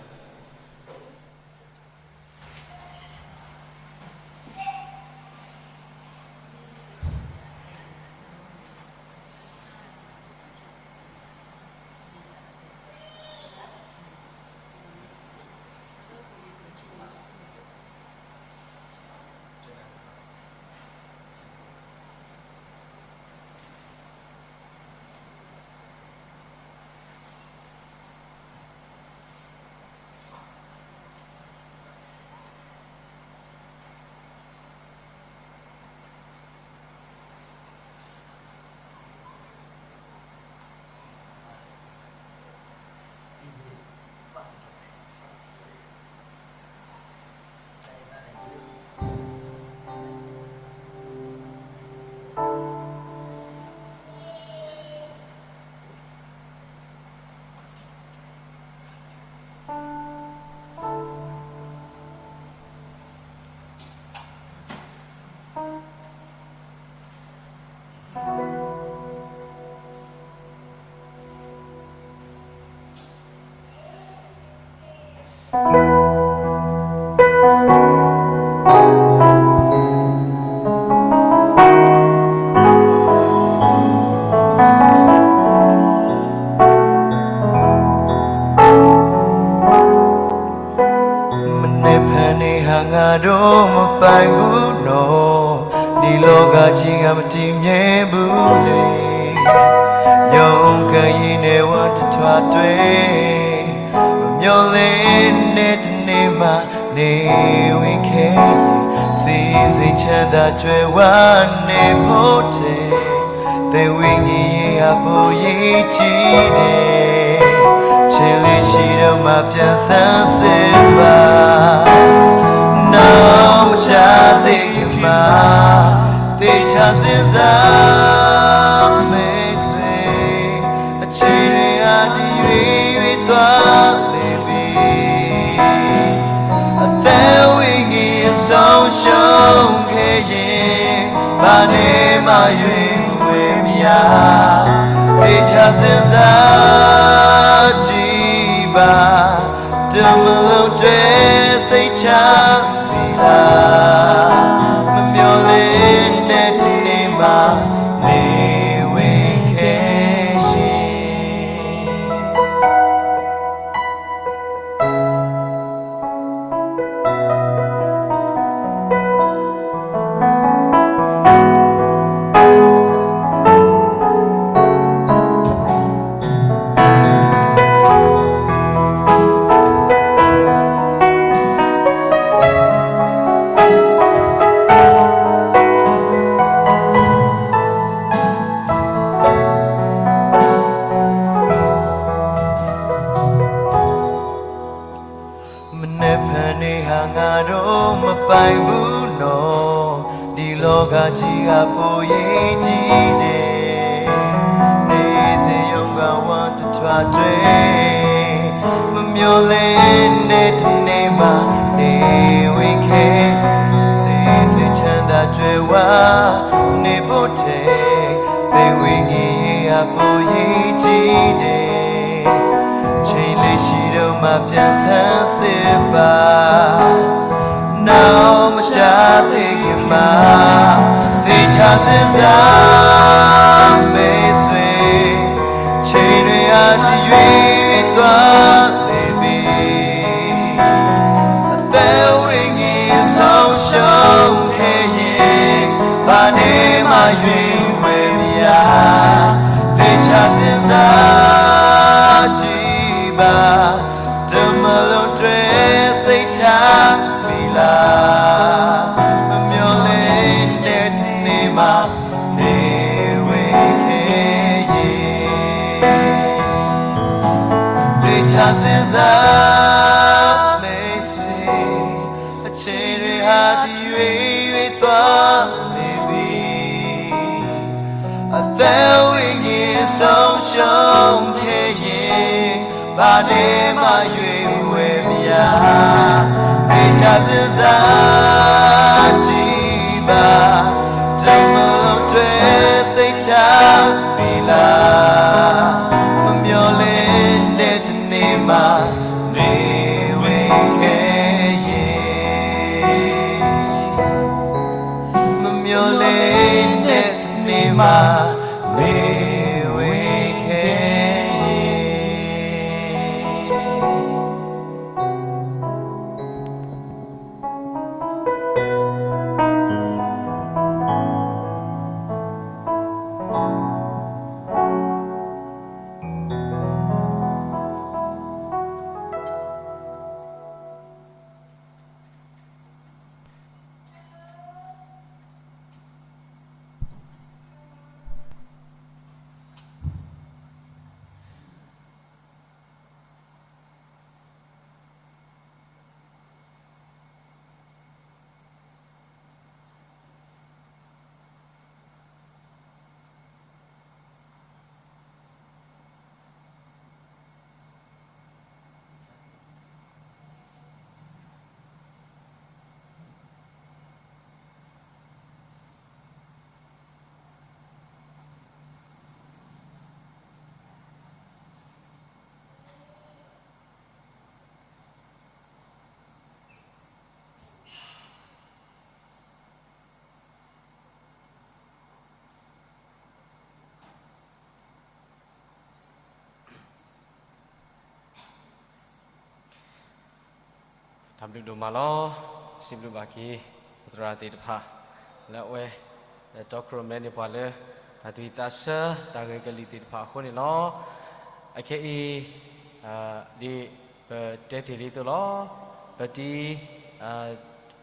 မနုၤဖဲန့ၣ်ဟါငါဒိၣ်မပာ်ဘူးနီၤ, ဒ်လီၤဂာ်ကံဂၤမတံၤမ့ၢ်ဘူးလံ, ယကယံၤန့ၢ်ဝဲတထွးတွဲ, မမျီလၢနဲတန့ၢ်မး န့ၣ်ဝံခဲ, စံးဆံးဆၢဒၣ်ကွဲးဝဲန့ၣ်ဖိထဲ, သ့ဝံၤညံယၤဖိယံၤကံန့ၣ်, ဆ့လ့ၣ်ဆံးဒီးမၤပျၢၤဆၢစ့ၢ်ဘၣ်, နီၢ်မတၤသ့ၣ်ကမၤ, သ့ၣ်ဆၣ်စ့ၣ်စၢ် မ့ၢ်စ့ၢ် အဆံးန့ၣ်အတယွံၤယွံၤသွါလ့ၤဘံ, အသဲဝံၤက့ၤအစိၤဆှီခဲယဲၢ်, ဘၣ်န့ၣ်မၤယွံၤဝဲမ့ၢ်ယၤ, သ့ၣ်ဆၣ်စ့ၣ်စၢ် တံၢ်ဘၣ်, တမလိၣ်တွဲစ့ၢ်ဆၣ် မံၤလၢ်, မမျီလၢနဲတန့ၢ်မး န့ၣ်ဝံခဲယဲၢ်. မနုၤဖဲန့ၣ်ဟါငါဒိၣ် မပာ်ဘူးနီၤ, ဒ်လီၤဂာ်ကံဂၤဖိယံၤကံန့ၣ်, န့ၣ်သ့ယုၢ်ဂၤဝဲတထွးတွဲ, မမျီလၢနဲတန့ၢ်မး န့ၣ်ဝံခဲ, စံးဆံးဆၢဒၣ်ကွဲးဝဲန့ၣ်ဖိထဲ, သ့ဝံၤညံယၤဖိယံၤကံန့ၣ်, ဆ့လ့ၣ်ဆံးဒီးမၤပျၢၤဆၢစ့ၢ်ဘၣ် နောက်မကြာသေးခင်မှာ သေချာစဉ်းစားမိတ်ဆွေ ချိန်တွေကတရွေ့ရွေ့သွားနေပြီ အသက်ဝိညာဉ်ဆုံးရှုံးခဲ့ရင် ဘာနဲ့မှရွေးဝယ်မရ သေချာစဉ်းစားကြည့်ပါ တမလွန်တွဲစိတ်ချမိလား မမျော်လင့်တဲ့တစ်နေ့မှနေဝင်ခဲ့ရင် သေချာစဉ်းစားမိတ်ဆွေ အချိန်တွေဟာတရွေ့ရွေ့သွားနေပြီ အသက်ဝိညာဉ်ဆုံးရှုံးခဲ့ရင် ဘာနဲ့မှရွေးဝယ်မရ သေချာစဉ်းစားကြည့်ပါ တမလွန်တွဲစိတ်ချမိလား မမျော်လင့်တဲ့တစ်နေ့မှနေဝင်ခဲ့ရင် မမျော်လင့်တဲ့တစ်နေ့မှနေဝင်ခဲ့ရင် တၢ်ဘျုးဒိၣ်မးလီၤ. စံးဘျုးဘၣ်က့ၤ ပသရၣ်သ့ၣ်တဖၣ် လၢအဝဲ တီခိၣ်ရိၣ်မဲန့ၢ်ပှၤလၢ တၢ်သူၣ်ဝံၣ်သးဆၢ တၢ်ဂ့ၢ်ကလံၤသ့ၣ်တဖၣ်အဃိန့ၣ်လီၤ. အခဲအံၤ ဒ်ပတဲတ့ၢ်လံအသိးလီၤ. ပတံ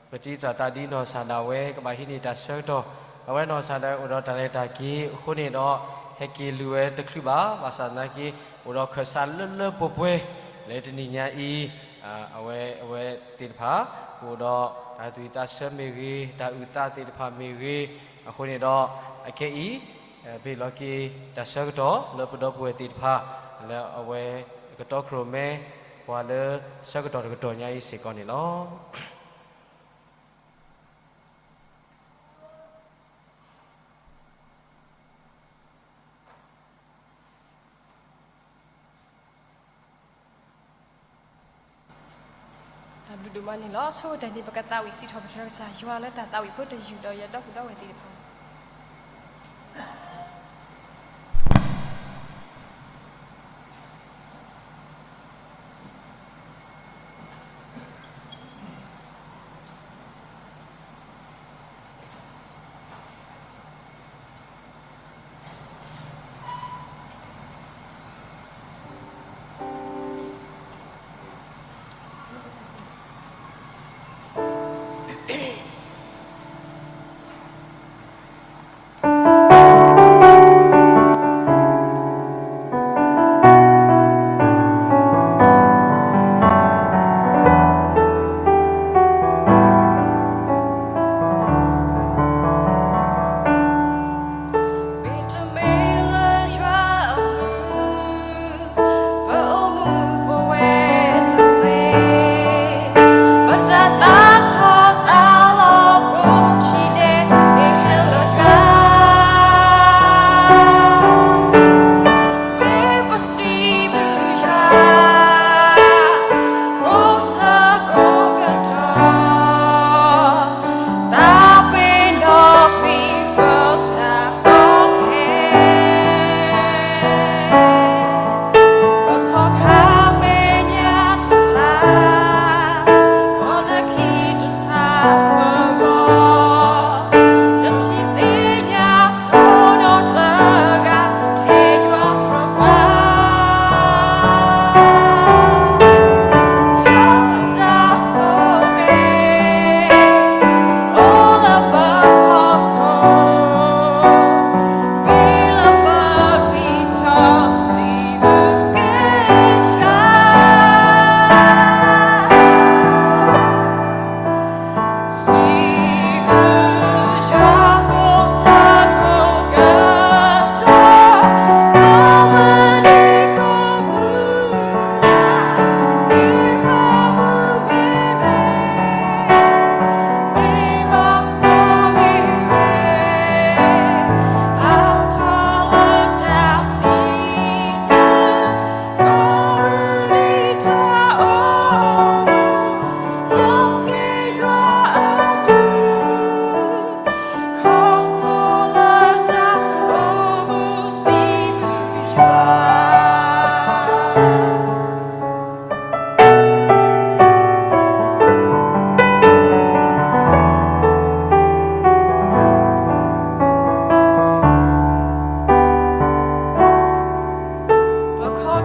ပတံသရၣ်သးဒ်နီၢ်ကစၢ်ဒၣ်ဝဲ ကဘၣ်ဟံးန့ၢ်တၢ်ဆၢကတီၢ် အဝဲနီၢ်ကစၢ်ဒၣ်ဝဲအိၣ်ဒီးတၢ်လဲၤတၢ်က့ၤအဃိန့ၣ်ဒီး ဟဲက့ၤလူၤဝဲတချုးဘၣ် ဘၣ်ဆၣ်သနာ်က့ အိၣ်ဒီးခၢၣ်စးလၢလၢပှဲၤပှဲၤ လၢတနံၤညါအံၤ အဝဲ အဝဲသ့ၣ်တဖၣ် ကအိၣ်ဒီးတၢ်သူၣ်ဝံၣ်သးဆၢမ့ၢ်ဂ့ၤ တၢ်အုၣ်သးသ့ၣ်တဖၣ်မ့ၢ်ဂ့ၤ အဃိန့ၣ်ဒီး အခဲအံၤ ပဟ့ၣ်လီၤက့ၤတၢ်ဆၢကတီၢ်လၢပဒီပုၢ်ဝဲၢ်သ့ၣ်တဖၣ် လၢအဝဲကတီခိၣ်ရိၣ်မဲ ပှၤလၢဆၢကတီၢ်တကတီၢ်ညါအံၤစ့ၢ်ကီးန့ၣ်လီၤ. တၢ်ဘျုးဒိၣ်မးန့ၣ်လီၤ. ဆိကတၢၢ်န့ၣ် ပကသးဝံၣ်စံးထီၣ်ပတြၢၤကစၢ်ယွၤလၢတၢ်သးဝံၣ်ဖိတယုၢ်ဒီးယဒီပုၢ်ဒီဝဲၢ်သ့ၣ်တဖၣ်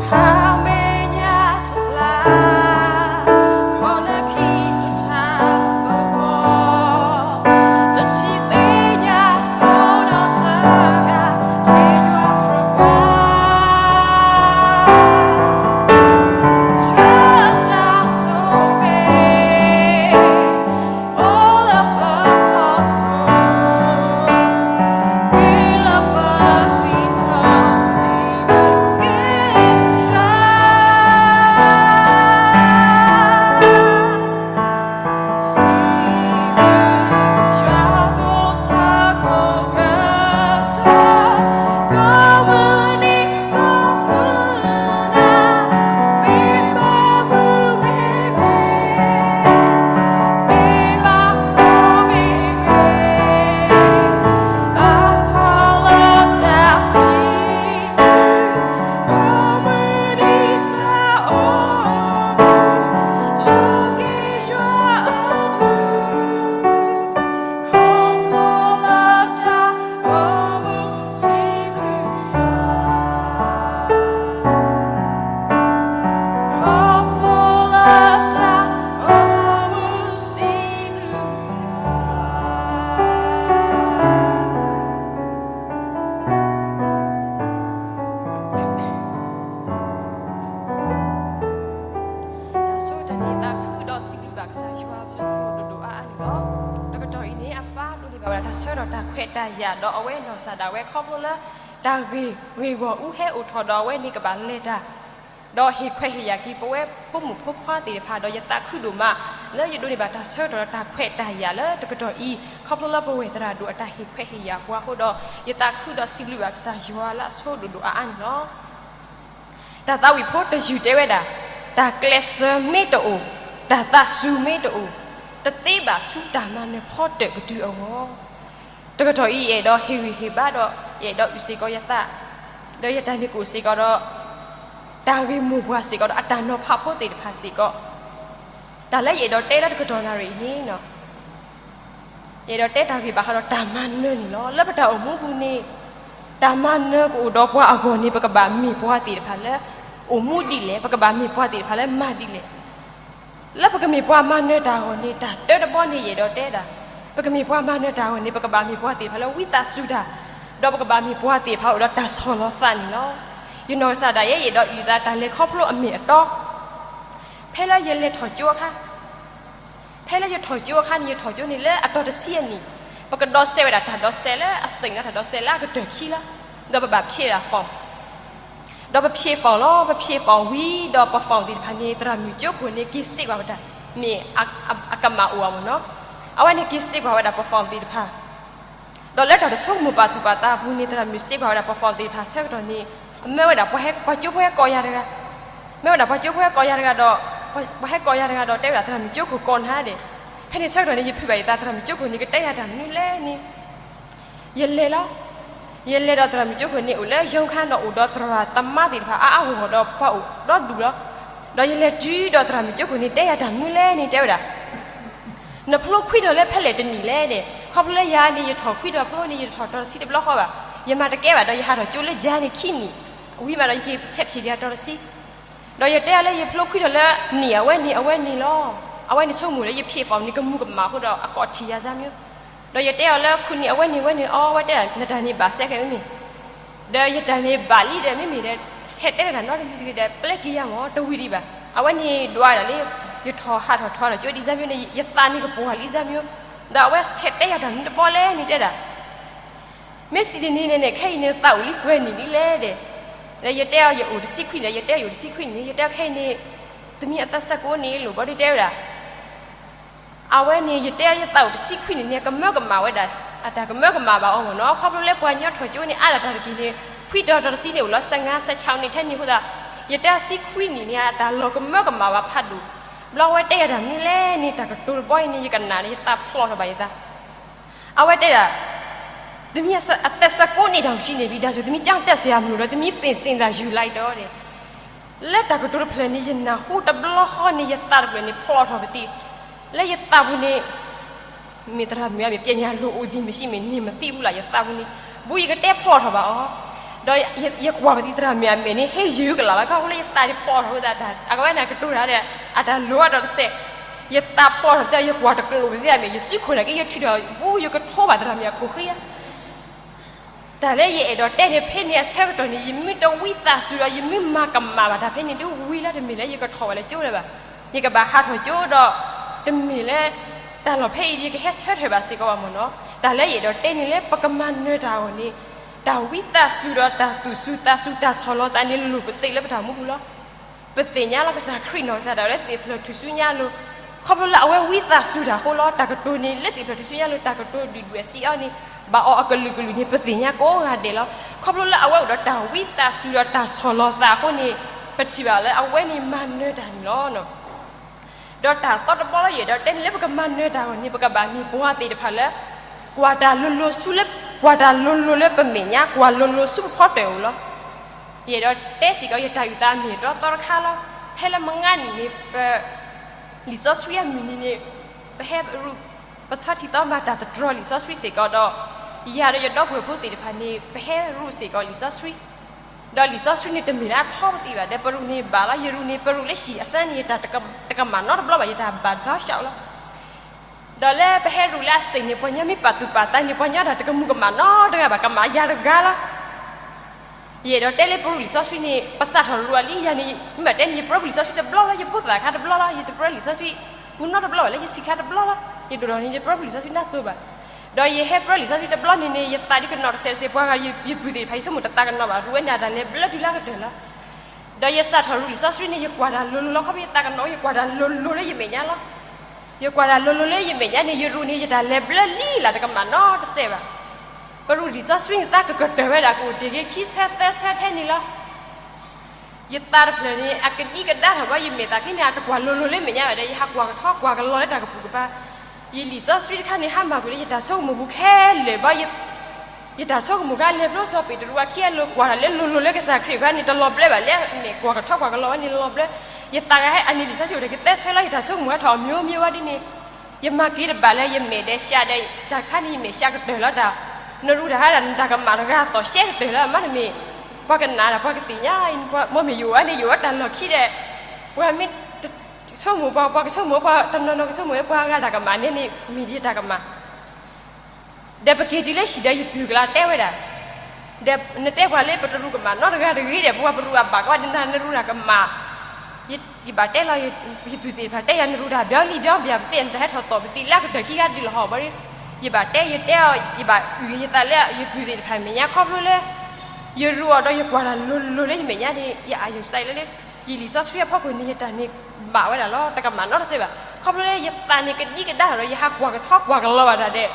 တၢ်မဲာ်ညါတဘျါ, ခီလၢခံတထါပဝီ, တထံၣ်သ့ၣ်ညါဆိဒီးတဂၤ, ထံၣ်ယွၤစှၤဘၣ်, ဆှၢတၢ်ဆိၣ်ဂ့ၤ တၢ်ဆိကတၢၢ်န့ၣ် သးခုဒီးစံးဘျုးဘၣ်ကစၢ်ယွၤလၢအအိၣ်ဒိၣ်ဒိၣ်အါအါန့ၣ်လီၤ. တကတီၢ်အံၤန့ၣ် အပၢ်ဒိးန့ၢ်ဘၣ်ဝဲဒၣ်တၢ်ဆၢကတီၢ်တၢ်ခွဲးတၢ်ယာ် ဒီးအဝဲနီၢ်ကစၢ်ဒၣ်ဝဲခီဖျိလၢ တၢ်ဂ့ၢ်ဂ့ၢ်ဂီၢ်အူဟဲအိၣ်ထီၣ်ဒီးအဝဲန့ၣ်ကဘၣ်လဲၤတၢ် ဒီးဟ့ၣ်ခွဲးဟ့ၣ်ယာ်က့ၤပဝဲဖိမုၣ်ဖိခွါသ့ၣ်တဖၣ် ဒီးယသးခုဒိၣ်မး လၢယဒိးန့ၢ်ဘၣ်တၢ်ဆၢကတီၢ်ဒီးတၢ်ခွဲးတၢ်ယာ်လၢတကတီၢ်အံၤ ခီဖျိလၢပဝဲၢ်သရၣ်ဒိၣ်အတၢ်ဟ့ၣ်ခွဲးဟ့ၣ်ယာ်ပှၤအဃိဒီး ယသးခုဒီးစံးဘျုးဘၣ်ကစၢ်ယွၤလၢအဆိဒိၣ်ဒိၣ်အါအါန့ၣ်လီၤ. တၢ်သးဝံၣ်ဖိတယုၢ်တဲဝဲဒၣ်, တၢ်ကျဲးစၢးမ့ၢ်တအိၣ်, တၢ်သးစူၤမ့ၢ်တအိၣ်, တသ့ဘၣ်ဆူတၢ်မၤနၢၤဖီတၢၣ်ကတုၤအဂီၢ်. တကတီၢ်အံၤ ယအဲၣ်ဒိးဟ့ၣ်ဂံၢ်ဟ့ၣ်ဘါဒီး ယအဲၣ်ဒိးအုၣ်စ့ၢ်ကီးယသး, ဒီးယတၢ်န့ၣ်ကအိၣ်စ့ၢ်ကီးဒီး တၢ်ဂ့ၢ်မိၢ်ပှၢ်စ့ၢ်ကီးဒီးအတၢ်နီၤဖးဖိသ့ၣ်တဖၣ်စ့ၢ်ကီး တၢ်လၢယအဲၣ်ဒိးတဲလၢတကတီၢ်နၣ်ရံၣ်အံၤန့ၣ် ယအဲၣ်ဒိးတဲတၢ်ဂ့ၢ်ဘၣ်ဃးဒီးတၢ်မၤနၢၤန့ၣ်လီၤ. လၢပတၢ်အိၣ်မူပူၤန့ၣ် တၢ်မၤနၢၤကအိၣ်ဒီးပှၤအဂီၢ်န့ၣ် ပကဘၣ်မ့ၢ်ပှၤသ့ၣ်တဖၣ်လၢ အိၣ်မူဒ်လဲၣ်, ပကဘၣ်မ့ၢ်ပှၤသ့ၣ်တဖၣ်လၢမၤဒ်လဲၣ်. လၢပကမ့ၢ်ပှၤမၤနၢၤတၢ်အဂီၢ်န့ၣ် တၢ်တၢတဘီန့ၣ်ယအဲၣ်ဒိးတဲဒၣ်, ပကမ့ၢ်ပှၤမၤနၢၤတၢ်အဂီၢ်န့ၣ် ပကဘၣ်မ့ၢ်ပှၤသ့ၣ်တဖၣ်လၢဝံသးစူၤတၢ်, ဒီးပကဘၣ်မ့ၢ်ပှၤသ့ၣ်တဖၣ်အိၣ်ဒီးတၢ်ဆီၣ်လီၤသးန့ၣ်လီၤ. ယနီၢ်ကစၢ်ဒၣ်ယဲ ယအဲၣ်ဒိးအုၣ်သးတၢ်လဲၤခီဖျိအမ့ၢ်အတီ ဖဲလၢယလဲၤထီၣ်ကၠိအခါ, ဖဲလၢယထီၣ်ကၠိအခါန့ၣ် ယထီၣ်ကၠိန့ၣ်လၢအတီၤတဆံအနံၣ်, ပကဒိးစဲးဝဲဒၣ်တၢ်ဒိးစဲးလၢအစ့ၣ်နီၤ တၢ်ဒိးစဲးလၢအကတၢၢ်ခံလီၤ. ဒီးပဘၣ်ဖျဲးဒၣ် form, ဒီးပဖျဲး form လီၤ. ပဖျဲး form ဝံၤဒီးပ form သ့ၣ်တဖၣ်န့ၣ် သရၣ်မုၣ်ကၠိခိၣ်န့ၣ် က့ၤစ့ကွၢ်ဝဲဒၣ်, မ့ၢ်အကမၣ်အိၣ်အမ့ၢ်နီၤ, အဝဲန့ၣ်က့ၤစ့ကွၢ်ဝဲဒၣ်ပ form သ့ၣ်တဖၣ် ဒီးလၢတၢ်တဆိကမိၣ်ပာ်သူၣ်ပာ်သးအပူၤန့ၣ် သရၣ်မုၣ်စ့ကွၢ်ဝဲဒၣ်ပ form သ့ၣ်တဖၣ်ဆၢကတီၢ်န့ၣ်, အမၢဝဲဒၣ်ပှၤဟဲ ပှၤကၠိဖိဟဲကိးယၤတဂၤ, မၢဝဲဒၣ်ပှၤကၠိဖိဟဲကိးယၤတဂၤဒီး, ပှၤဟဲကိးယၤတဂၤဒီး တဲဝဲဒၣ်သရၣ်မုၣ်ကၠိခိၣ်ကိးနၤဒဲး, ဖဲန့ၣ်ဆၢကတီၢ်န့ၣ် ယဖုးဘၣ်ယသး သရၣ်မုၣ်ကၠိခိၣ်န့ၣ် ကတဲယၤတၢ်မနုၤလဲၣ်န့ၣ် ယလဲၤလီၤ. ယလဲၤဒီးသရၣ်မုၣ်ကၠိခိၣ်န့ၣ် အိၣ်လၢ ရုံးခန်း ဒီးအိၣ်ဒီးသရၣ်သမါသ့ၣ်တဖၣ် အါအါဂီၢ်ဂီၢ်ဒီးပှၤအိၣ်ဒီဒူၣ်လီၤ. ဒီးယလဲၤတုၤဒီးသရၣ်မုၣ်ကၠိခိၣ်န့ၣ် တဲယၤတၢ်မနုၤလဲၣ်န့ၣ် တဲဝဲဒၣ်, နဖျိခွံထီၣ်လၢဖဲလဲၣ်တနံၣ်လဲၣ်ဒဲး, ခီဖျိလၢယၤန့ၣ် ယထီၣ်ခွံထီၣ်ဖျိန့ၣ် ယတထီၣ်တီၤတဆံတဘျီဃီဘၣ်, ယမၤတကဲဘၣ်ဒီး ယဟးထီၣ်ကၠိလၢယၤန့ၣ်ခံနံၣ်, ဝံၤမးဒီးယက့ၤဆဲးဖျဲးက့ၤအတီၤတဆံ ဒီးယတဲအီၤလၢယဖျိခွံထီၣ်လၢနံၣ်အဝဲန့ၣ် အဝဲန့ၣ်လီၤ. အဝဲန့ၣ်ဆိကမိၣ်လၢယဖျဲး form န့ၣ် ကမူၤကမၣ်အဃိဒီး အကိးထံၣ်ယၤစၢ်မ့ၢ်, ဒီးယတဲအီၤလၢ ခုနံၣ်အဝဲန့ၣ် အဝဲန့ၣ်အီၤ အဝဲတဲဒၣ် နတၢ်န့ၣ်ဘၣ်စဲးခဲမ့မ့ၢ်, ဒီးယတၢ်န့ၣ်ဘၣ်လံဒီး မ့မ့ၢ်ဒီး ဆဲးတဲတၢ်နီတမံၤတဂ့ၤဒီး ပျဲက့ၤယၤမ့ၢ်တဝံၤဒံးဘၣ်. အဝဲန့ၣ်ဒွးဒၣ်လၢ ယထီၣ်ဟးထီၣ်ထီၣ်ဒီးကၠိဒ်စၢ်မ့ၢ်န့ၣ် ယသးန့ၣ်ကပှၢ်လံစၢ်မ့ၢ်, ဒီးအဝဲဆဲးတဲယၤတၢ်မနုၤတဘီလဲၣ်န့ၣ်တဲဒၣ် မ့ၢ်စံးဒ်န့ၣ်န့ၣ် ခဲအံၤန့ၣ် သးအိၣ်လံပှဲၤနံၣ်လံလဲၣ်ဒဲး, ဒီးယတဲအီၤ ယအိၣ်တဆံခွံနံၣ်, ယတဲအီၤခဲအံၤန့ၣ် သမံအသးစဲးကိးန့ၣ် လိၣ်ဘီဒုတဲဝဲဒၣ်, အဝဲန့ၣ် ယတဲအီၤ ယသးအိၣ်တဆံခွံနံၣ်န့ၣ် ကမၢကမၣ်ဝဲဒၣ်, အတၢ်ကမၢကမၣ်ဘၣ်အီၤမ့ၢ်နီၤ, ခီဖျိလၢပှၤညီထီၣ်ကၠိန့ၣ် အါဒၣ်တၢ်တက့ၢ်န့ၣ် ခွံတီၤတီၤတဆံန့ၣ် အိၣ်လီၤ ဆယ့်ငါး ဆယ့်ခြောက် န့ၣ်ထဲန့ၣ်အဃိသတး, ယတဲအီၤတဆံခွံနံၣ်န့ၣ် အတၢ်လီၤကမၢကမၣ်ဘၣ်ဖးဒိၣ်, ဘျီအဝဲတဲယၤတၢ်မနုၤလဲၣ်န့ၣ် တၢ်ကတိၤတဘီအံၤန့ၣ် ယကနၣ်န့ၣ် ယသးဖျိးထီၣ်ဘၣ်ယသး အဝဲတဲဒၣ်, သမံအသးစဲးကိးန့ၣ် တောင်ရှိနေပြီ, ဒါဆို သမံကျောင်းတက်စရာမလိုတော့, သမံပင်စင်သာယူလိုက်တော့ ဒဲး, လၢတၢ်ကတိၤတဖျၢၣ်န့ၣ် ယနၢ်ဟူတဘျီဃီန့ၣ် ယသးတဖျၢၣ်န့ၣ် ဖျိးထီၣ်ကသံၣ်, လၢယသးပူၤန့ၣ် မ့ၢ်သရၣ်မုၣ်ဧါ မ့ၢ်ပညာလိုအိၣ်သံမရှိ မ့ၢ်န့ၢ်မသိဘူးလၢ ယသးပူၤန့ၣ် ဘူးယကတဲဖျိးထီၣ်ဘၣ်အီၤ, ဒီးယကွၢ်ပသံၣ်သရၣ်မုၣ်အမဲာ်န့ၣ် ဟ့ၣ်ယုၢ်ကလာ်လီၤ ခီဖျိလၢယသးန့ၣ်ပိာ်ထီၣ်ဝဲသး အဝဲန့ၣ်ကတိၤတၢ်ဒီး အတၢ်လိၤအါဒီးတစဲး, ယသးပိာ်ထီၣ်သး ယကွၢ်တကျိာ်ပသံၣ်သရၣ်မုၣ် ယစုခိၣ်နာ်က့ ယထုးထီၣ်ဘူး ယကထိဘၣ်သရၣ်မုၣ်အခိၣ်ဃံဧါ. တၢ်လၢယအဲၣ်ဒိးတဲန့ၣ် ဖဲန့ၣ်အဆၢကတီၢ်န့ၣ် ယမ့ၢ်တဝံသးစူၤဒီး ယမ့ၢ်မၤကမၣ်ဘၣ်တၢ်ဖဲန့ၣ် ဒ်ဝံၤလီၤတမ့ၢ်လၢယကထီၣ်ဝဲလၢကၠိလၢၤဘၣ်. ယကဘၣ်ဟးထီၣ်ကၠိဒီး တမ့ၢ်လၢ တၢ်လီၢ်ဖဲအံၤ ယကဟဲဆၢထၢၣ်ဘၣ်စ့ၢ်ကီးဘၣ်မ့ၢ်နီၤ. တၢ်လၢယအဲၣ်ဒိးတဲန့ၣ်လၢ ပကမၤနၢၤတၢ်အဂီၢ်န့ၣ် တၢ်ဝံသးစူၤဒီးတၢ်သူၣ်စူၤသးစူၤ တၢ်ဆီၣ်လီၤသးန့ၣ် လိၣ်ပသ့ၣ်လၢပတၢ်မူပူၤလီၤ. ပသ့ၣ်ညါလီၤ ကစၢ်ခရံာ်နီၢ်ကစၢ်ဒၣ်ဝဲလၢသ့ၣ်ဖျၢၣ်ထူၣ်စုညါအလိၤ, ခီဖျိလၢအဝဲဝံသးစူၤတၢ်အဃိလီၤ. တၢ်ကတိၤန့ၣ် လၢသ့ၣ်ဖျၢၣ်ထူၣ်စုညါအလိၤ တၢ်ကတိၤဒုၣ်ဒွဲၣ်စံးအီၤန့ၣ် ဘၣ်အီၤအကလုာ်ကလုာ်န့ၣ် ပသ့ၣ်ညါကိးဂၤဒဲးလီၤ. ခီဖျိလၢအဝဲအိၣ်ဒီးတၢ်ဝံသးစူၤဒီးတၢ်ဆီၣ်လီၤသးအဃိန့ၣ် ပထံၣ်ဘၣ်လၢအဝဲန့ၣ်မၤနၢၤတၢ်န့ၣ်လီၤ. ဒီးတၢ်သီတဘီလၢယအဲၣ်ဒိးတဲန့ၣ်လၢ ပကမၤနၢၤတၢ်အဂီၢ်န့ၣ် ပကဘၣ်မ့ၢ်ပှၤသ့ၣ်တဖၣ်လၢ ကွၢ်တၢ်လိၤလိၤဆူလၢ ကွၢ်တၢ်လိၤလိၤလၢပမဲာ်ညါ ကွၢ်လိၤလိၤဆူပဖီတၢၣ်အိၣ်လီၤ. ယအဲၣ်ဒိးတဲစ့ၢ်ကီး ယတၢ်အုၣ်သးမ့ၢ်တြီသီတခါလီၤ. ဖဲလၢမုၢ်ဂၤနံၤန့ၣ် ပ လံာ်စီဆှံအမုၢ်နံၤန့ၣ် ပဟဲရူၢ် ပဆီထံသီမၤတၢ်သတြီၤလံာ်စီဆှံစ့ၢ်ကီးဒီး ယၤဒီးယဒီပုၢ်ဝဲၢ်ဖိသ့ၣ်တဖၣ်န့ၣ် ပဟဲရူၢ်စ့ၢ်ကီးလံာ်စီဆှံ ဒီးလံာ်စီဆှံန့ၣ် တမ့ၢ်လၢအထီပသံးဘၣ် ဒီးပရူၢ်န့ၣ်ဘၣ်လီၤ. ယရူၢ်န့ၣ်ပရူၢ်လၢဟံၣ်အစၢန့ၣ် ယတၢ်တကမၣ်နီတဘျီဘၣ် ယတၢ်ဘၣ်ဒီးရှောက်လီၤ. ဒီးလၢပဟဲရူၢ်လၢအစ့ၣ်န့ၣ် ပှၤညီမ့ၢ်ပာ်သူၣ်ပာ်သးန့ၣ် ပှၤညီတၢ်တကမူၤကမၣ်နီတဂၤဘၣ် ကမၣ်ယၤတဂၤလီၤ. ယအဲၣ်ဒိးတဲလၢပရူၢ်လံာ်စီဆှံန့ၣ် ပစးထီၣ်ရူၢ်အီၤလံ ယၤန့ၣ် မ့ၢ်တဲန့ၣ် ယပြၢပလံာ်စီဆှံတဘျီလီၤ. ယဖိသၣ်ခါတဘျီလီၤ. ယတပြၢလံာ်စီဆှံ ပူၤနီတဘျီဘၣ်လၢယဆံးခါတဘျီလီၤ. ယဒိၣ်ထီၣ်န့ၣ် ယပြၢပလံာ်စီဆှံနၢ်စိၤဘၣ်. ဒီးယဟဲပြၢလံာ်စီဆှံတဘျီန့ၣ်န့ၣ် ယသးဒ်ကနီၤတစဲးတစဲး ပှၤဂၤယပုၢ်သ့ၣ်တဖၣ် ယဆိကမိၣ်တသးကနီၤဘၣ် ရူၢ်ဝဲန့ၣ် အတၢ်လဲၤဘျၢတုၤလၢအကတၢၢ်လီၤ. ဒီးယစးထီၣ်ရူၢ်လံာ်စီဆှံန့ၣ် ယကွၢ်တၢ်လိၤလိၤလီၤ ခီဖျိယသးကနီၤ ယကွၢ်တၢ်လိၤလိၤလၢယမဲာ်ညါလီၤ. ယကွၢ်တၢ်လိၤလိၤလၢယမဲာ်ညါန့ၣ် ယရူၢ်န့ၣ် ယတၢ်လဲၤဘျၢလံလၢတကမၣ်နီတစဲးဘၣ်. ပရူၢ်လံာ်စီဆှံန့ၣ် သးကကတၢၢ်ဝဲဒၣ် ကအိၣ်တ့ၢ်က့ၤခံဆၢသၢဆၢထဲန့ၣ်လီၤ. ယသးတဖျၢၣ်န့ၣ် အကဒံကဒါထီၣ်ဘၣ် ယမဲာ်သးခံန့ၣ် အတကွၢ်လိၤလိၤလၢမဲာ်ညါဘၣ်ဒီး ယဟးကွၢ်ကထီကွၢ်ကလီလၢတၢ်ကပုာ်ကပၤ. ယလံာ်စီဆှံတခါန့ၣ် ဟါမၢ်ကွံာ်လၢယတၢ်ဆိကမိၣ်ပူၤခဲလၢာ်ဘၣ်. ယတၢ်ဆိကမိၣ်ခါလဲၤဖျိစီၤပ့းတရူးအခံအလိၤ ကွၢ်တၢ်လၢလိၤလိၤလၢကစၢ်ခရံာ်အခါန့ၣ် တလီၤဘျၢဘၣ် လၢမဲာ်ကွၢ်ကထီကွၢ်ကလီဝဲန့ၣ်လီၤဘျၢ. ယသးဂၤဟဲအန့ၣ်လံာ်စီဆှံအိၣ်ဒီးကသၢဆၢလီၤ ယတၢ်ဆိကမိၣ်ဟဲထီၣ်အမျိုးမျိုးဝဲဒ်န့ၣ် ယမၤက့ၤတဘၣ်လၢယမဲာ်ဒီးရှးဒီး တၢ်တခါန့ၣ် ယမဲာ်ရှးကတၢၢ်လီၤတၢ် နရူၢ်တၢ်ဟါဒၣ် နတၢ်ကမၣ်တဂၤအသီၣ်ရှဲကတၢၢ်လီၤ မ့တမ့ၢ် ပှၤကနၣ်ဒီးပှၤကသ့ၣ်ညါ မ့ၢ်မ့ၢ်ယအိၣ်ဝဲန့ၣ် ယအိၣ်ဝဲတၢ်လီၢ်ခံဒီး ပှၤမ့ၢ်ဆိကမိၣ်ပှၤ ပှၤကဆိကမိၣ်ပှၤ တနီၤနီၤကဆိကမိၣ်ဝဲပှၤဂၤတၢ်ကမၣ်န့ၣ်န့ၣ် မ့ၢ်ဒ်ယတၢ်ကမၣ် ဒီးပက့ၤတုၤလၢဟံၣ်ဒီးယပုၢ်ကလါတဲဝဲဒၣ်, ဒီးနတဲပှၤလၢပတရူၢ်ကမၣ်နီတဂၤတဂ့ၤဒီး ပဝဲပရူၢ်အဘၣ်ကီးဒီးနရူၢ်တၢ်ကမၣ်, ယဘၣ်တဲလီၤ ယပုၢ်သ့ၣ်တဖၣ်တဲယၤနရူၢ်တၢ်ဘျီလံဘျီဘၣ်ပသ့ၣ် နတၢ်ဟဲထီၣ်သီၣ်ပသံးလၢအကတၢၢ်ခံဂၤဒုးလီၤဟီၣ်ဘၣ်ဒီး, ယဘၣ်တဲယတဲအီၤ ယဘၣ်အုၣ်ယသးလၢယပုၢ်သ့ၣ်တဖၣ်မဲာ်ညါခီဖျိလၢ ယရူၢ်အီၤဒီးယကွၢ်တၢ်လိၤလိၤလၢယမဲာ်ညါန့ၣ် ယအာရုံစိုက်လၢ ယလံာ်စီဆှံအဖီခိၣ်န့ၣ် ယတၢ်န့ၣ်ဘၣ်ဝဲဒၣ်လီၤ တကမၣ်နီတစဲးဘၣ်. ခီဖျိလၢယသးန့ၣ်ကဒံကဒါထီၣ်ဒီး ယဟးကွၢ်ကထီကွၢ်ကလီၤဘၣ်တၢ်ဒီး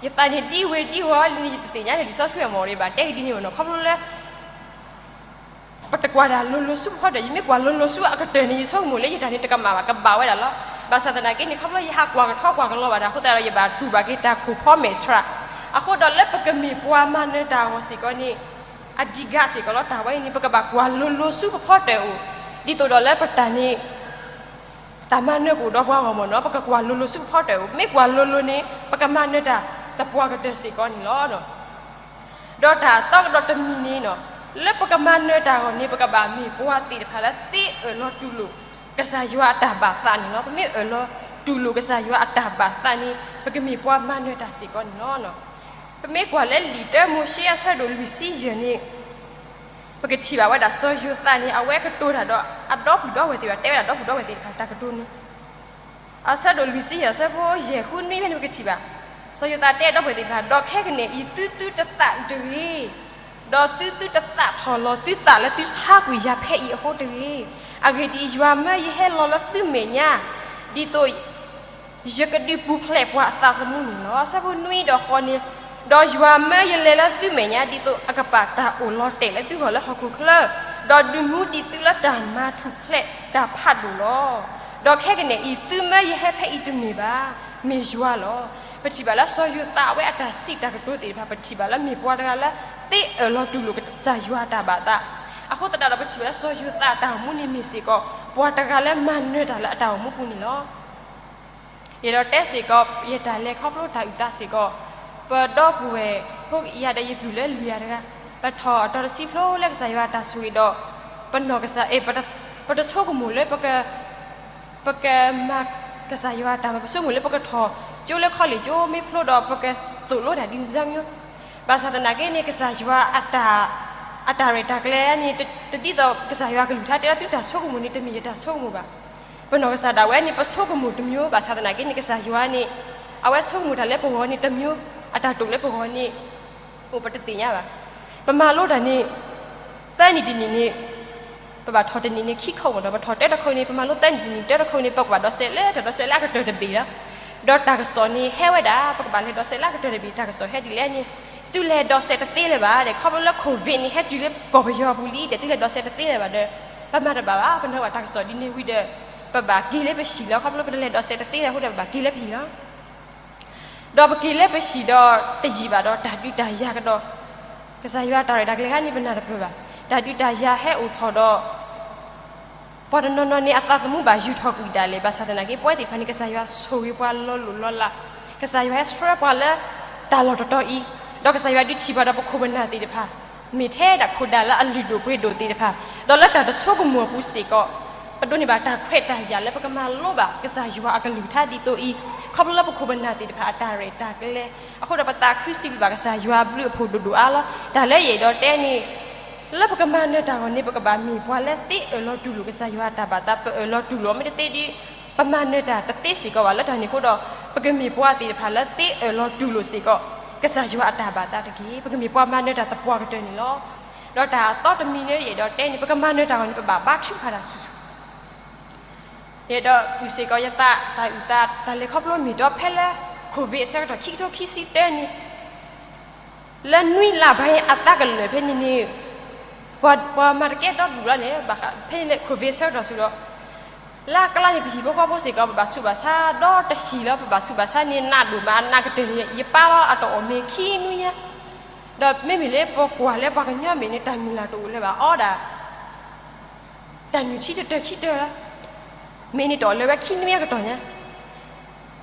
ယသးန့ၣ်ဒံဝဲဒံဝဲလံန့ၣ် ယတသ့ၣ်ညါန့ၣ် လံာ်စီဆှံအမ့ၢ်ဒ်ဘၣ်တဲကဒ်န့ၣ်မ့ၢ်နီၤ ခီဖျိလၢ ပတကွၢ်တၢ်လိၤလိၤဆူဖီတၢၣ် ယမ့ၢ်ကွၢ်လိၤလိၤဆူအကတၢၢ်န့ၣ် ယဆိကမိၣ်လၢယတၢ်န့ၣ်တကမၣ်ဘၣ် ကဘၣ်ဝဲဒၣ်လီၤ. ဘၣ်ဆၣ်သနာ်က့န့ၣ် ခီဖျိယဟးကွၢ်ကထီကွၢ်ကလီၤဘၣ်တၢ်အဃိသတးဒီး ယဘၣ်တူၢ်ဘၣ်က့ၤတၢ်ခိၣ်ဖီမဲာ်ဆှး အဃိဒီးလၢပကမ့ၢ်ပှၤမၤနၢၤတၢ်အဂီၢ်စ့ၢ်ကီးန့ၣ် အဓိကစ့ၢ်ကီးလီၤ တၢ်ဝဲအံၤန့ၣ် ပကဘၣ်ကွၢ်လိၤလိၤဆူပဖီတၢၣ်အိၣ် ဒ်သိးဒီးလၢပတၢ်န့ၣ် တၢ်မၤနၢၤကအိၣ်ဒီးပှၤဂီၢ်မ့ၢ်နီၤ ပကကွၢ်လိၤလိၤဆူပဖီတၢၣ်အိၣ် မ့ၢ်ကွၢ်လိၤလိၤန့ၣ် ပကမၤနၢၤတၢ်သပှၢ်ကတၢၢ်စ့ၢ်ကီးန့ၣ်လီၤ. ဒီးတၢ်သီကဒီးတမံၤန့ၣ်နီၤ လၢပကမၤနၢၤတၢ်အဂီၢ်န့ၣ် ပကဘၣ်မ့ၢ်ပှၤသ့ၣ်တဖၣ်လၢသ့အၢၣ်လီၤတူၢ်လိာ်ကစၢ်ယွၤအတၢ်ဘၣ်သးန့ၣ်လီၤ. ပမ့ၢ်အၢၣ်လီၤတူၢ်လိာ်ကစၢ်ယွၤအတၢ်ဘၣ်သးန့ၣ် ပကမ့ၢ်ပှၤမၤနၢၤတၢ်စ့ၢ်ကီးန့ၣ်လီၤ. ပမ့ၢ်ကွၢ်လၢလံာ်တၢမိၤၡ့အဆၢဒိၣ်လွံၢ်ဆံယဲၢ်န့ၣ် ပကထံၣ်ဘၣ်ဝဲဒၣ်စီၤယိၤသးန့ၣ် အဝဲကတိၤတၢ်ဒီးအဒီပုၢ်ဒီဝဲၢ်သ့ၣ်တဖၣ် တဲဝဲဒၣ်ဒီပုၢ်ဒီဝဲၢ်သ့ၣ်တဖၣ်တၢ်ကတိၤန့ၣ် အဆၢဒိၣ်လွံၢ်ဆံယဲၢ် အဆၢဖိယဲၢ်ဃုနွံဖဲန့ၣ် ပကထံၣ်ဘၣ် စီၤယိၤသးတဲအဒီပုၢ်ဝဲၢ်သ့ၣ်တဖၣ် ဒီးခဲကနံၣ်အံၤ သုသုတသးတဂ့ၤ, ဒီးသုသုတသးထီၣ်လီၤသုသးလၢသုဆါကွံာ်ယၤဖဲအံၤအဃိတဂ့ၤ. အဂ့ၢ်ဒ်အံၤ, ယွၤမၢယဟဲလီၤလၢသုမဲာ်ညါ, ဒ်သိး ယကဒုးပူၤဖျဲးပှၤအသးသမူန့ၣ်လီၤ. အဆၢဖိနွံဒီးဃိးန့ၣ်, ဒီးယွၤမၢယလဲၤလၢသုမဲာ်ညါ ဒ်သိးအကပာ်တၢ်အိၣ်လီၤတဲာ်လၢသုဂီၢ်လၢဟီၣ်ခိၣ်ချၢ, ဒီးဒုးမူဒံးသုလၢတၢ်မၤထူၣ်ဖျဲးတၢ်ဖးဒိၣ်လီၤ. ဒီးခဲကနံၣ်အံၤ သုမၢယဟဲဖဲအံၤတမ့ၢ်ဘၣ်, မ့ၢ်ယွၤလီၤ. ပထံၣ်ဘၣ်လၢစီၤယိၤသးအဝဲအတၢ်စံးတၢ်ကတိၤသ့ၣ်တဖၣ် ပထံၣ်ဘၣ်လၢမ့ၢ်ပှၤတဂၤလၢ သ့အၢၣ်လီၤတူၢ်လိာ်ကစၢ်ယွၤအတၢ်ဘၣ်သး, အဃိသတးဒီး ပထံၣ်ဘၣ်လၢစီၤယိၤသးအတၢ်အိၣ်မူန့ၣ်မ့ၢ်စ့ၢ်ကီး ပှၤတဂၤလၢမၤနၢၤတၢ်လၢအတၢ်အိၣ်မူပူၤန့ၣ်လီၤ. ယအဲၣ်ဒိးတဲစ့ၢ်ကီး ယတၢ်လဲၤခီဖျိတၢ်အုၣ်သးစ့ၢ်ကီး ပဒီပုၢ်ဝဲၢ်ဖိယၤဒီးယပုၢ်လၢလွံၢ်ဂၤတဂၤ ပထီၣ်အတီၤတဆံဖျိလၢကစၢ်ယွၤအတၢ်ဆိၣ်ဂ့ၤဒီး ပနီၢ်ကစၢ် ပတဆိကမိၣ်လၢ ပကမၤကစၢ်ယွၤအတၢ်မၤ ပဆိကမိၣ်လၢပကထီၣ်ကၠိလၢခီလ့ၣ်ကၠိမ့ၢ်ဖျိဒီး ပကသိၣ်လိတၢ်ဒ်န့ၣ်မ့ၢ် ဘၣ်ဆၣ်သနာ်က့န့ၣ် ကစၢ်ယွၤအတၢ်ရဲၣ်တၢ်ကျဲၤန့ၣ် တဒ်သိးကစၢ်ယွၤအကလုၢ်ကထါတဲလၢ သုတၢ်ဆိကမိၣ်န့ၣ် တမ့ၢ်ယတၢ်ဆိကမိၣ်ဘၣ်. ပနီၢ်ကစၢ်ဒၣ်ဝဲန့ၣ် ပဆိကမိၣ်တမျိုး ဘၣ်ဆၣ်သနာ်က့န့ၣ် ကစၢ်ယွၤန့ၣ် အဝဲဆိကမိၣ်တၢ်လၢပဂီၢ်န့ၣ်တမျိုး, အတၢ်တိာ်လၢပဂီၢ်န့ၣ် အိၣ်ပတသ့ၣ်ညါဘၣ်. ပမၤလိတၢ်န့ၣ် သၢနံၣ်တနံၣ်န့ၣ် ပဘၣ်ထီၣ်တနံၣ်န့ၣ်ခံခိၣ်မးဒီး ပထီၣ်တၢတခိၣ်န့ၣ် ပမၤလိသၢနံၣ်တနံၣ်တၢတခိၣ်န့ၣ် ပကဘၣ်ဒိးစဲးလၢတၢ်ဒိးစဲးလၢအကတၢၢ်တဘ့ၣ်လီၤ. ဒီးတၢ်ကစီၣ်န့ၣ်ဟဲဝဲဒၣ် ပကဘၣ်လဲၤဒိးစဲးလၢအကတၢၢ်တဘ့ၣ် တၢ်ကစီၣ်ဟဲဒ်လဲၣ်န့ၣ် သုလဲၤဒိးစဲးတသ့လၢၤဘၣ်ဒီး ခီဖျိလၢ COVID န့ၣ် ဟဲတုၤလၢကီၢ်ပယီၤပူၤလံဒီး သုလဲၤဒိးစဲးတသ့လၢၤဘၣ်ဒီး ပမၤတဘၣ်ဘၣ်. ပနၢ်ဘၣ်တၢ်ကစီၣ်ဒ်န့ၣ်ဝံၤဒီး ပဘၣ်က့ၤလၢပဟံၣ်လီၤ. ခီဖျိပတလဲၤဒိးစဲးတသ့လၢၤအဃိဒီး ပဘၣ်က့ၤလၢပဟံၣ်လီၤ. ဒီးပက့ၤလၢပဟံၣ်ဒီးတယံာ်ဘၣ်ဒီး တၢ်ဒုးတၢ်ယၤကဒီး ကစၢ်ယွၤတၢ်ရဲၣ်တၢ်ကျဲၤခါန့ၣ် ပနၢ်တပၢၢ်ဘၣ်. တၢ်ဒုးတၢ်ယၤဟဲအိၣ်ထီၣ်ဒီး ပှၤတနီၤနီၤန့ၣ် အသးသမူဘၣ်ယူၢ်ထီၣ်ကွံာ်ဒၣ်လဲာ် ဘၣ်ဆၣ်သနာ်က့ ပဝဲသ့ၣ်တဖၣ်န့ၣ် ကစၢ်ယွၤဆိၣ်ဂ့ၤပှၤလီၤလိၢ်လီၤလး, ကစၢ်ယွၤဟဲဆှၢပှၤလၢတၢ်လီၢ်တတီၤအံၤ, ဒီးကစၢ်ယွၤဒုးထံၣ်ပှၤဒီးပခိၣ်ပနၢ်သ့ၣ်တဖၣ် မ့ၢ်ထဲဒၣ်ခိၣ်ဒၣ်လၢအလုၢ်ဒိၣ်ပှ့ၤဒိၣ်သ့ၣ်တဖၣ်, ဒီးလၢတၢ်တဆိကမိၣ်အပူၤစ့ၢ်ကီး, ပဒိးန့ၢ်ဘၣ်တၢ်ခွဲးတၢ်ယာ်လၢပကမၤလိဘၣ်ကစၢ်ယွၤအကလုၢ်ကထါဒ်သိးအံၤ, ခီဖျိလၢပခိၣ်ပနၢ်သ့ၣ်တဖၣ်အတၢ်ရဲၣ်တၢ်ကျဲၤအဃိဒီး ပသးခုစံးဘျုးဘၣ်ကစၢ်ယွၤအဘျုးအဖှိၣ်ဒိၣ်ဒိၣ်အါလီၤ. တၢ်လၢယအဲၣ်ဒိးတဲန့ၣ် လၢပကမၤနၢၤတၢ်အဂီၢ်န့ၣ် ပကဘၣ်မ့ၢ်ပှၤလၢသ့အၢၣ်လီၤတူၢ်လိာ်ကစၢ်ယွၤအတၢ်ဘၣ်သး, ပအၢၣ်လီၤတူၢ်လိာ်မ့ၢ်တသ့ဒီး ပမၤနၢၤတၢ်တသ့စ့ၢ်ကီးဘၣ်. လၢတၢ်န့ၣ်အဃိဒီး ပကမ့ၢ်ပှၤသ့ၣ်တဖၣ်လၢသ့အၢၣ်လီၤတူၢ်လိာ်စ့ၢ်ကီး ကစၢ်ယွၤအတၢ်ဘၣ်သးတက့ၢ်. ပကမ့ၢ်ပှၤမၤနၢၤတၢ်သပှၢ်ကတၢၢ်န့ၣ်လီၤ. ဒီးတၢ်အသီတမံၤန့ၣ် ယအဲၣ်ဒိးတဲန့ၣ် ပကမၤနၢၤတၢ်အဂီၢ်န့ၣ် ပဘၣ်ဘါထုကဖၣ်တၢ်ဆူၣ်ဆူၣ် ယအဲၣ်ဒိးအုၣ်စ့ၢ်ကီးယသး တၢ်အုၣ်သး တၢ်လဲၤခီဖျိမ့ၢ်ဒီးဖဲလၢ COVID အဆၢကတီၢ်ခံကထိခံဆံတၢန့ၣ် လၢနွံလါဘၣ်အသးကလၢာ်ဖဲန့ၣ်န့ၣ် ပှၤမၤတကဲဒီဒူၣ်လီၤန့ၣ် ဖဲန့ၣ်လၢ COVID ဆၢကတီၢ်ဆူၣ်ဒီး လၢအကျါန့ၣ် ပဟံၣ်ဖိဃီဖိစ့ၢ်ကီး ပဘၣ်ဆူးဘၣ်ဆါဒီတဟံၣ်လီၤ. ပဘၣ်ဆူးဘၣ်ဆါန့ၣ် နးဒိၣ်မး အနးကတၢၢ်န့ၣ် ယပၢ်လီၤအတအီၣ်မ့ၤခံနွံညါ ဒီးမ့မ့ၢ်လၢပကွၢ်လၢပှၤကညီမ့ၢ်န့ၣ် တၢ်မုၢ်လၢ်တအိၣ်လၢၤဘၣ် အီဒၣ် တၢ်နုၢ်ထံတတၢၤခံတၢၤလီၤ. မ့ၢ်န့ၣ်တအီၣ်လၢၤဝဲခံနွံအကတီၢ်ညါ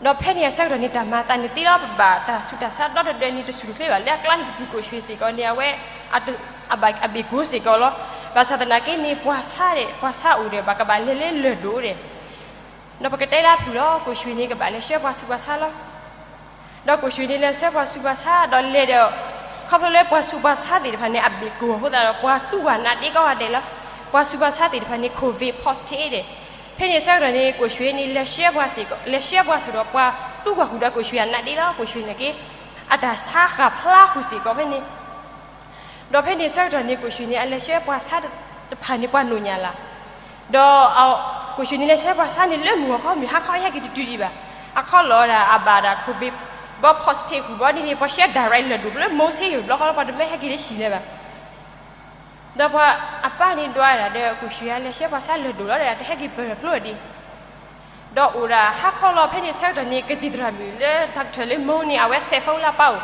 ဒီးဖဲန့ၣ်အဆၢကတီၢ်န့ၣ် တၢ်မၤသးန့ၣ်သ့လီၤ ပဘၣ်တၢ်ဆူးတၢ်ဆါဒီတဒၢန့ၣ် တဆူၣ်တချ့ဘၣ်. လၢအကျါန့ၣ် ပပုၢ်ကိၣ်ရွှ့ၣ်စ့ၢ်ကီးန့ၣ် အဝဲ အဘ့ၣ်ကိစ့ၢ်ကီးလီၤ. ဘၣ်ဆၣ်သနာ်က့န့ၣ် ပှၤဆါဒီး ပှၤဆါအိၣ်ဒီး ဘၣ်ကဘၣ်လဲၤလၢလၢၢ်ဒိၣ်ဒီး ဒီးပကတဲလၢအဖုၣ်လီၤ ကိၣ်ရွှ့ၣ်န့ၣ် ကဘၣ်လဲၤဆှၢပှၤဆူးပှၤဆါလီၤ. ဒီးကိၣ်ရွှ့ၣ်န့ၣ် လဲၤဆှၢပှၤဆူးပှၤဆါ ဒီးလဲၤဒီး ခီဖျိလၢပှၤဆူးပှၤဆါသ့ၣ်တဖၣ်န့ၣ် အဘ့ၣ်ကိၢ်အဃိသတးဒီး ပှၤတူၢ်ဝဲနးဒ့ကီးဂၤဒဲးလီၤ. ပှၤဆူးပှၤဆါသ့ၣ်တဖၣ်န့ၣ် COVID positive ဒီး ဖဲန့ၣ်အဆၢကတီၢ်န့ၣ် ကိၣ်ရွှ့ၣ်န့ၣ် လဲၤဆှၢပှၤစ့ၢ်ကီး လဲၤဆှၢပှၤဆူးဒီး ပှၤတူၢ်ပှၤဃုာ်ဒီးကိၣ်ရွှ့ၣ်အနးဒ့လီၤ. ကိၣ်ရွှ့ၣ်န့ၣ်က့ အတၢ်ဆါဃၣ်ဖျါဃုာ်စ့ၢ်ကီးဖဲန့ၣ် ဒီးဖဲန့ၣ်အဆၢကတီၢ်န့ၣ် ကိၣ်ရွှ့ၣ်န့ၣ် အလဲၤဆှၢပှၤဆါတဖၣ်န့ၣ် ပှၤနိၣ်ညါလၢ် ဒီး ကိၣ်ရွှ့ၣ်န့ၣ် လဲၤဆှၢပှၤဆါန့ၣ် လၢမုၢ်ဂီၤခီမ့ၢ်ဟါခီ ဟဲက့ၤတတုၤဒံးဘၣ်. အခီလီၤဒၣ်အဘၣ်ဒၣ် COVID ဘီ positive ဃုာ်ဘီန့ၣ်န့ၣ် ပှၤဆှၢ direct လၢၢ်ဒိၣ် လၢမိၢ်ဆ့ယိၣ်တဘျီဃီလီၤ ပှၤတမ့ၢ်ဟဲက့ၤလၢဟံၣ်လၢၤဘၣ်. ဒီးပှၤအပၢ်န့ၣ်ဒွးဒၣ်ဒီး ကိၣ်ရွှ့ၣ်အလဲၤဆှၢပှၤဆါလၢၢ်ဒိၣ်လီၤ ဒီးတဟဲက့ၤပၢၢ်ဖျိဒံး ဒီးအိၣ်ဒၣ်ဟါခီလီၤ ဖဲန့ၣ်အဆၢကတီၢ်န့ၣ် ကသံၣ်သရၣ်မုၣ်လၢ doctor လၢမိၢ်န့ၣ် အဝဲဆဲးဖိလၢအပၢ်အိၣ်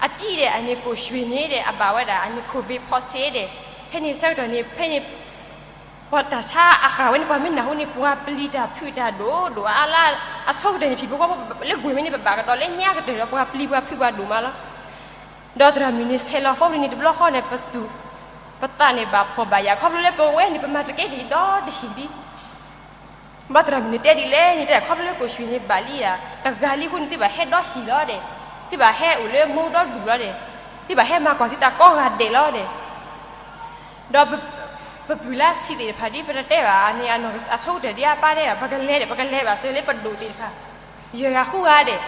အတံၢ်ဒီး အန့ၣ်ကိၣ်ရွှ့ၣ်န့ၣ်ဒီး အဘၣ်ဝဲဒၣ် အန့ၣ် COVID positive ဒီး ဖဲန့ၣ်အဆၢကတီၢ်န့ၣ် ဖဲန့ၣ် ပှၤတၢ်ဆါအဃၣ်ဝဲန့ၣ် ပှၤမ့ၢ်နၢ်ဟူန့ၣ် ပှၤပျံၤတၢ်ဖုးတၢ်ဒိၣ်ဒိၣ်အါအါလၢ အဆိကတၢၢ်န့ၣ် ဖံၣ်ဖိဃီဖိလၢကွံာ်ဝဲန့ၣ် ပဘၣ်ကဒီးလၢညါကတၢၢ်ဒီး ပှၤပျံၤပှၤဖုးပှၤဒိၣ်မးလီၤ. ဒီးသရၣ်မုၣ်န့ၣ် ဆဲးလီၤဖိန့ၣ် တဘျီဃီန့ၣ် ပသူၣ် ပသးန့ၣ်ဘၣ်ဖှီၣ်ဘၣ်ယာ် ခီဖျိလၢပဝဲန့ၣ် ပမၤတကဲဒံးဒီတဟံၣ်လံ ဘၣ်သရၣ်မုၣ်န့ၣ်တဲဒ်လဲၣ်န့ၣ် တဲခီဖျိလၢကိၣ်ရွှ့ၣ်န့ၣ်ဘၣ်လံဒၣ် တဂၤလံအဃိန့ၣ် သုဘၣ်ဟဲဒီဟံၣ်လီၤဒီး သုဘၣ်ဟဲအိၣ်လၢမိၢ်ဒီဒူၣ်လီၤဒီး သုဘၣ်ဟဲမၤကွၢ်သုသးကိးဂၤဒဲးလီၤဒီး ဒီးပပုၢ်လၢအဆံးသ့ၣ်တဖၣ်ဒ်ပတတဲဘၣ်န့ၣ် အဆိကတၢၢ်ဒ်အပၢ်တဲဒၣ် ပကလဲၤဒီး ပကလဲၤဘၣ်စၢၤလၢပဒိၣ်သ့ၣ်တဖၣ် ယဲၢ်ဂၤဃုဂၤဒီး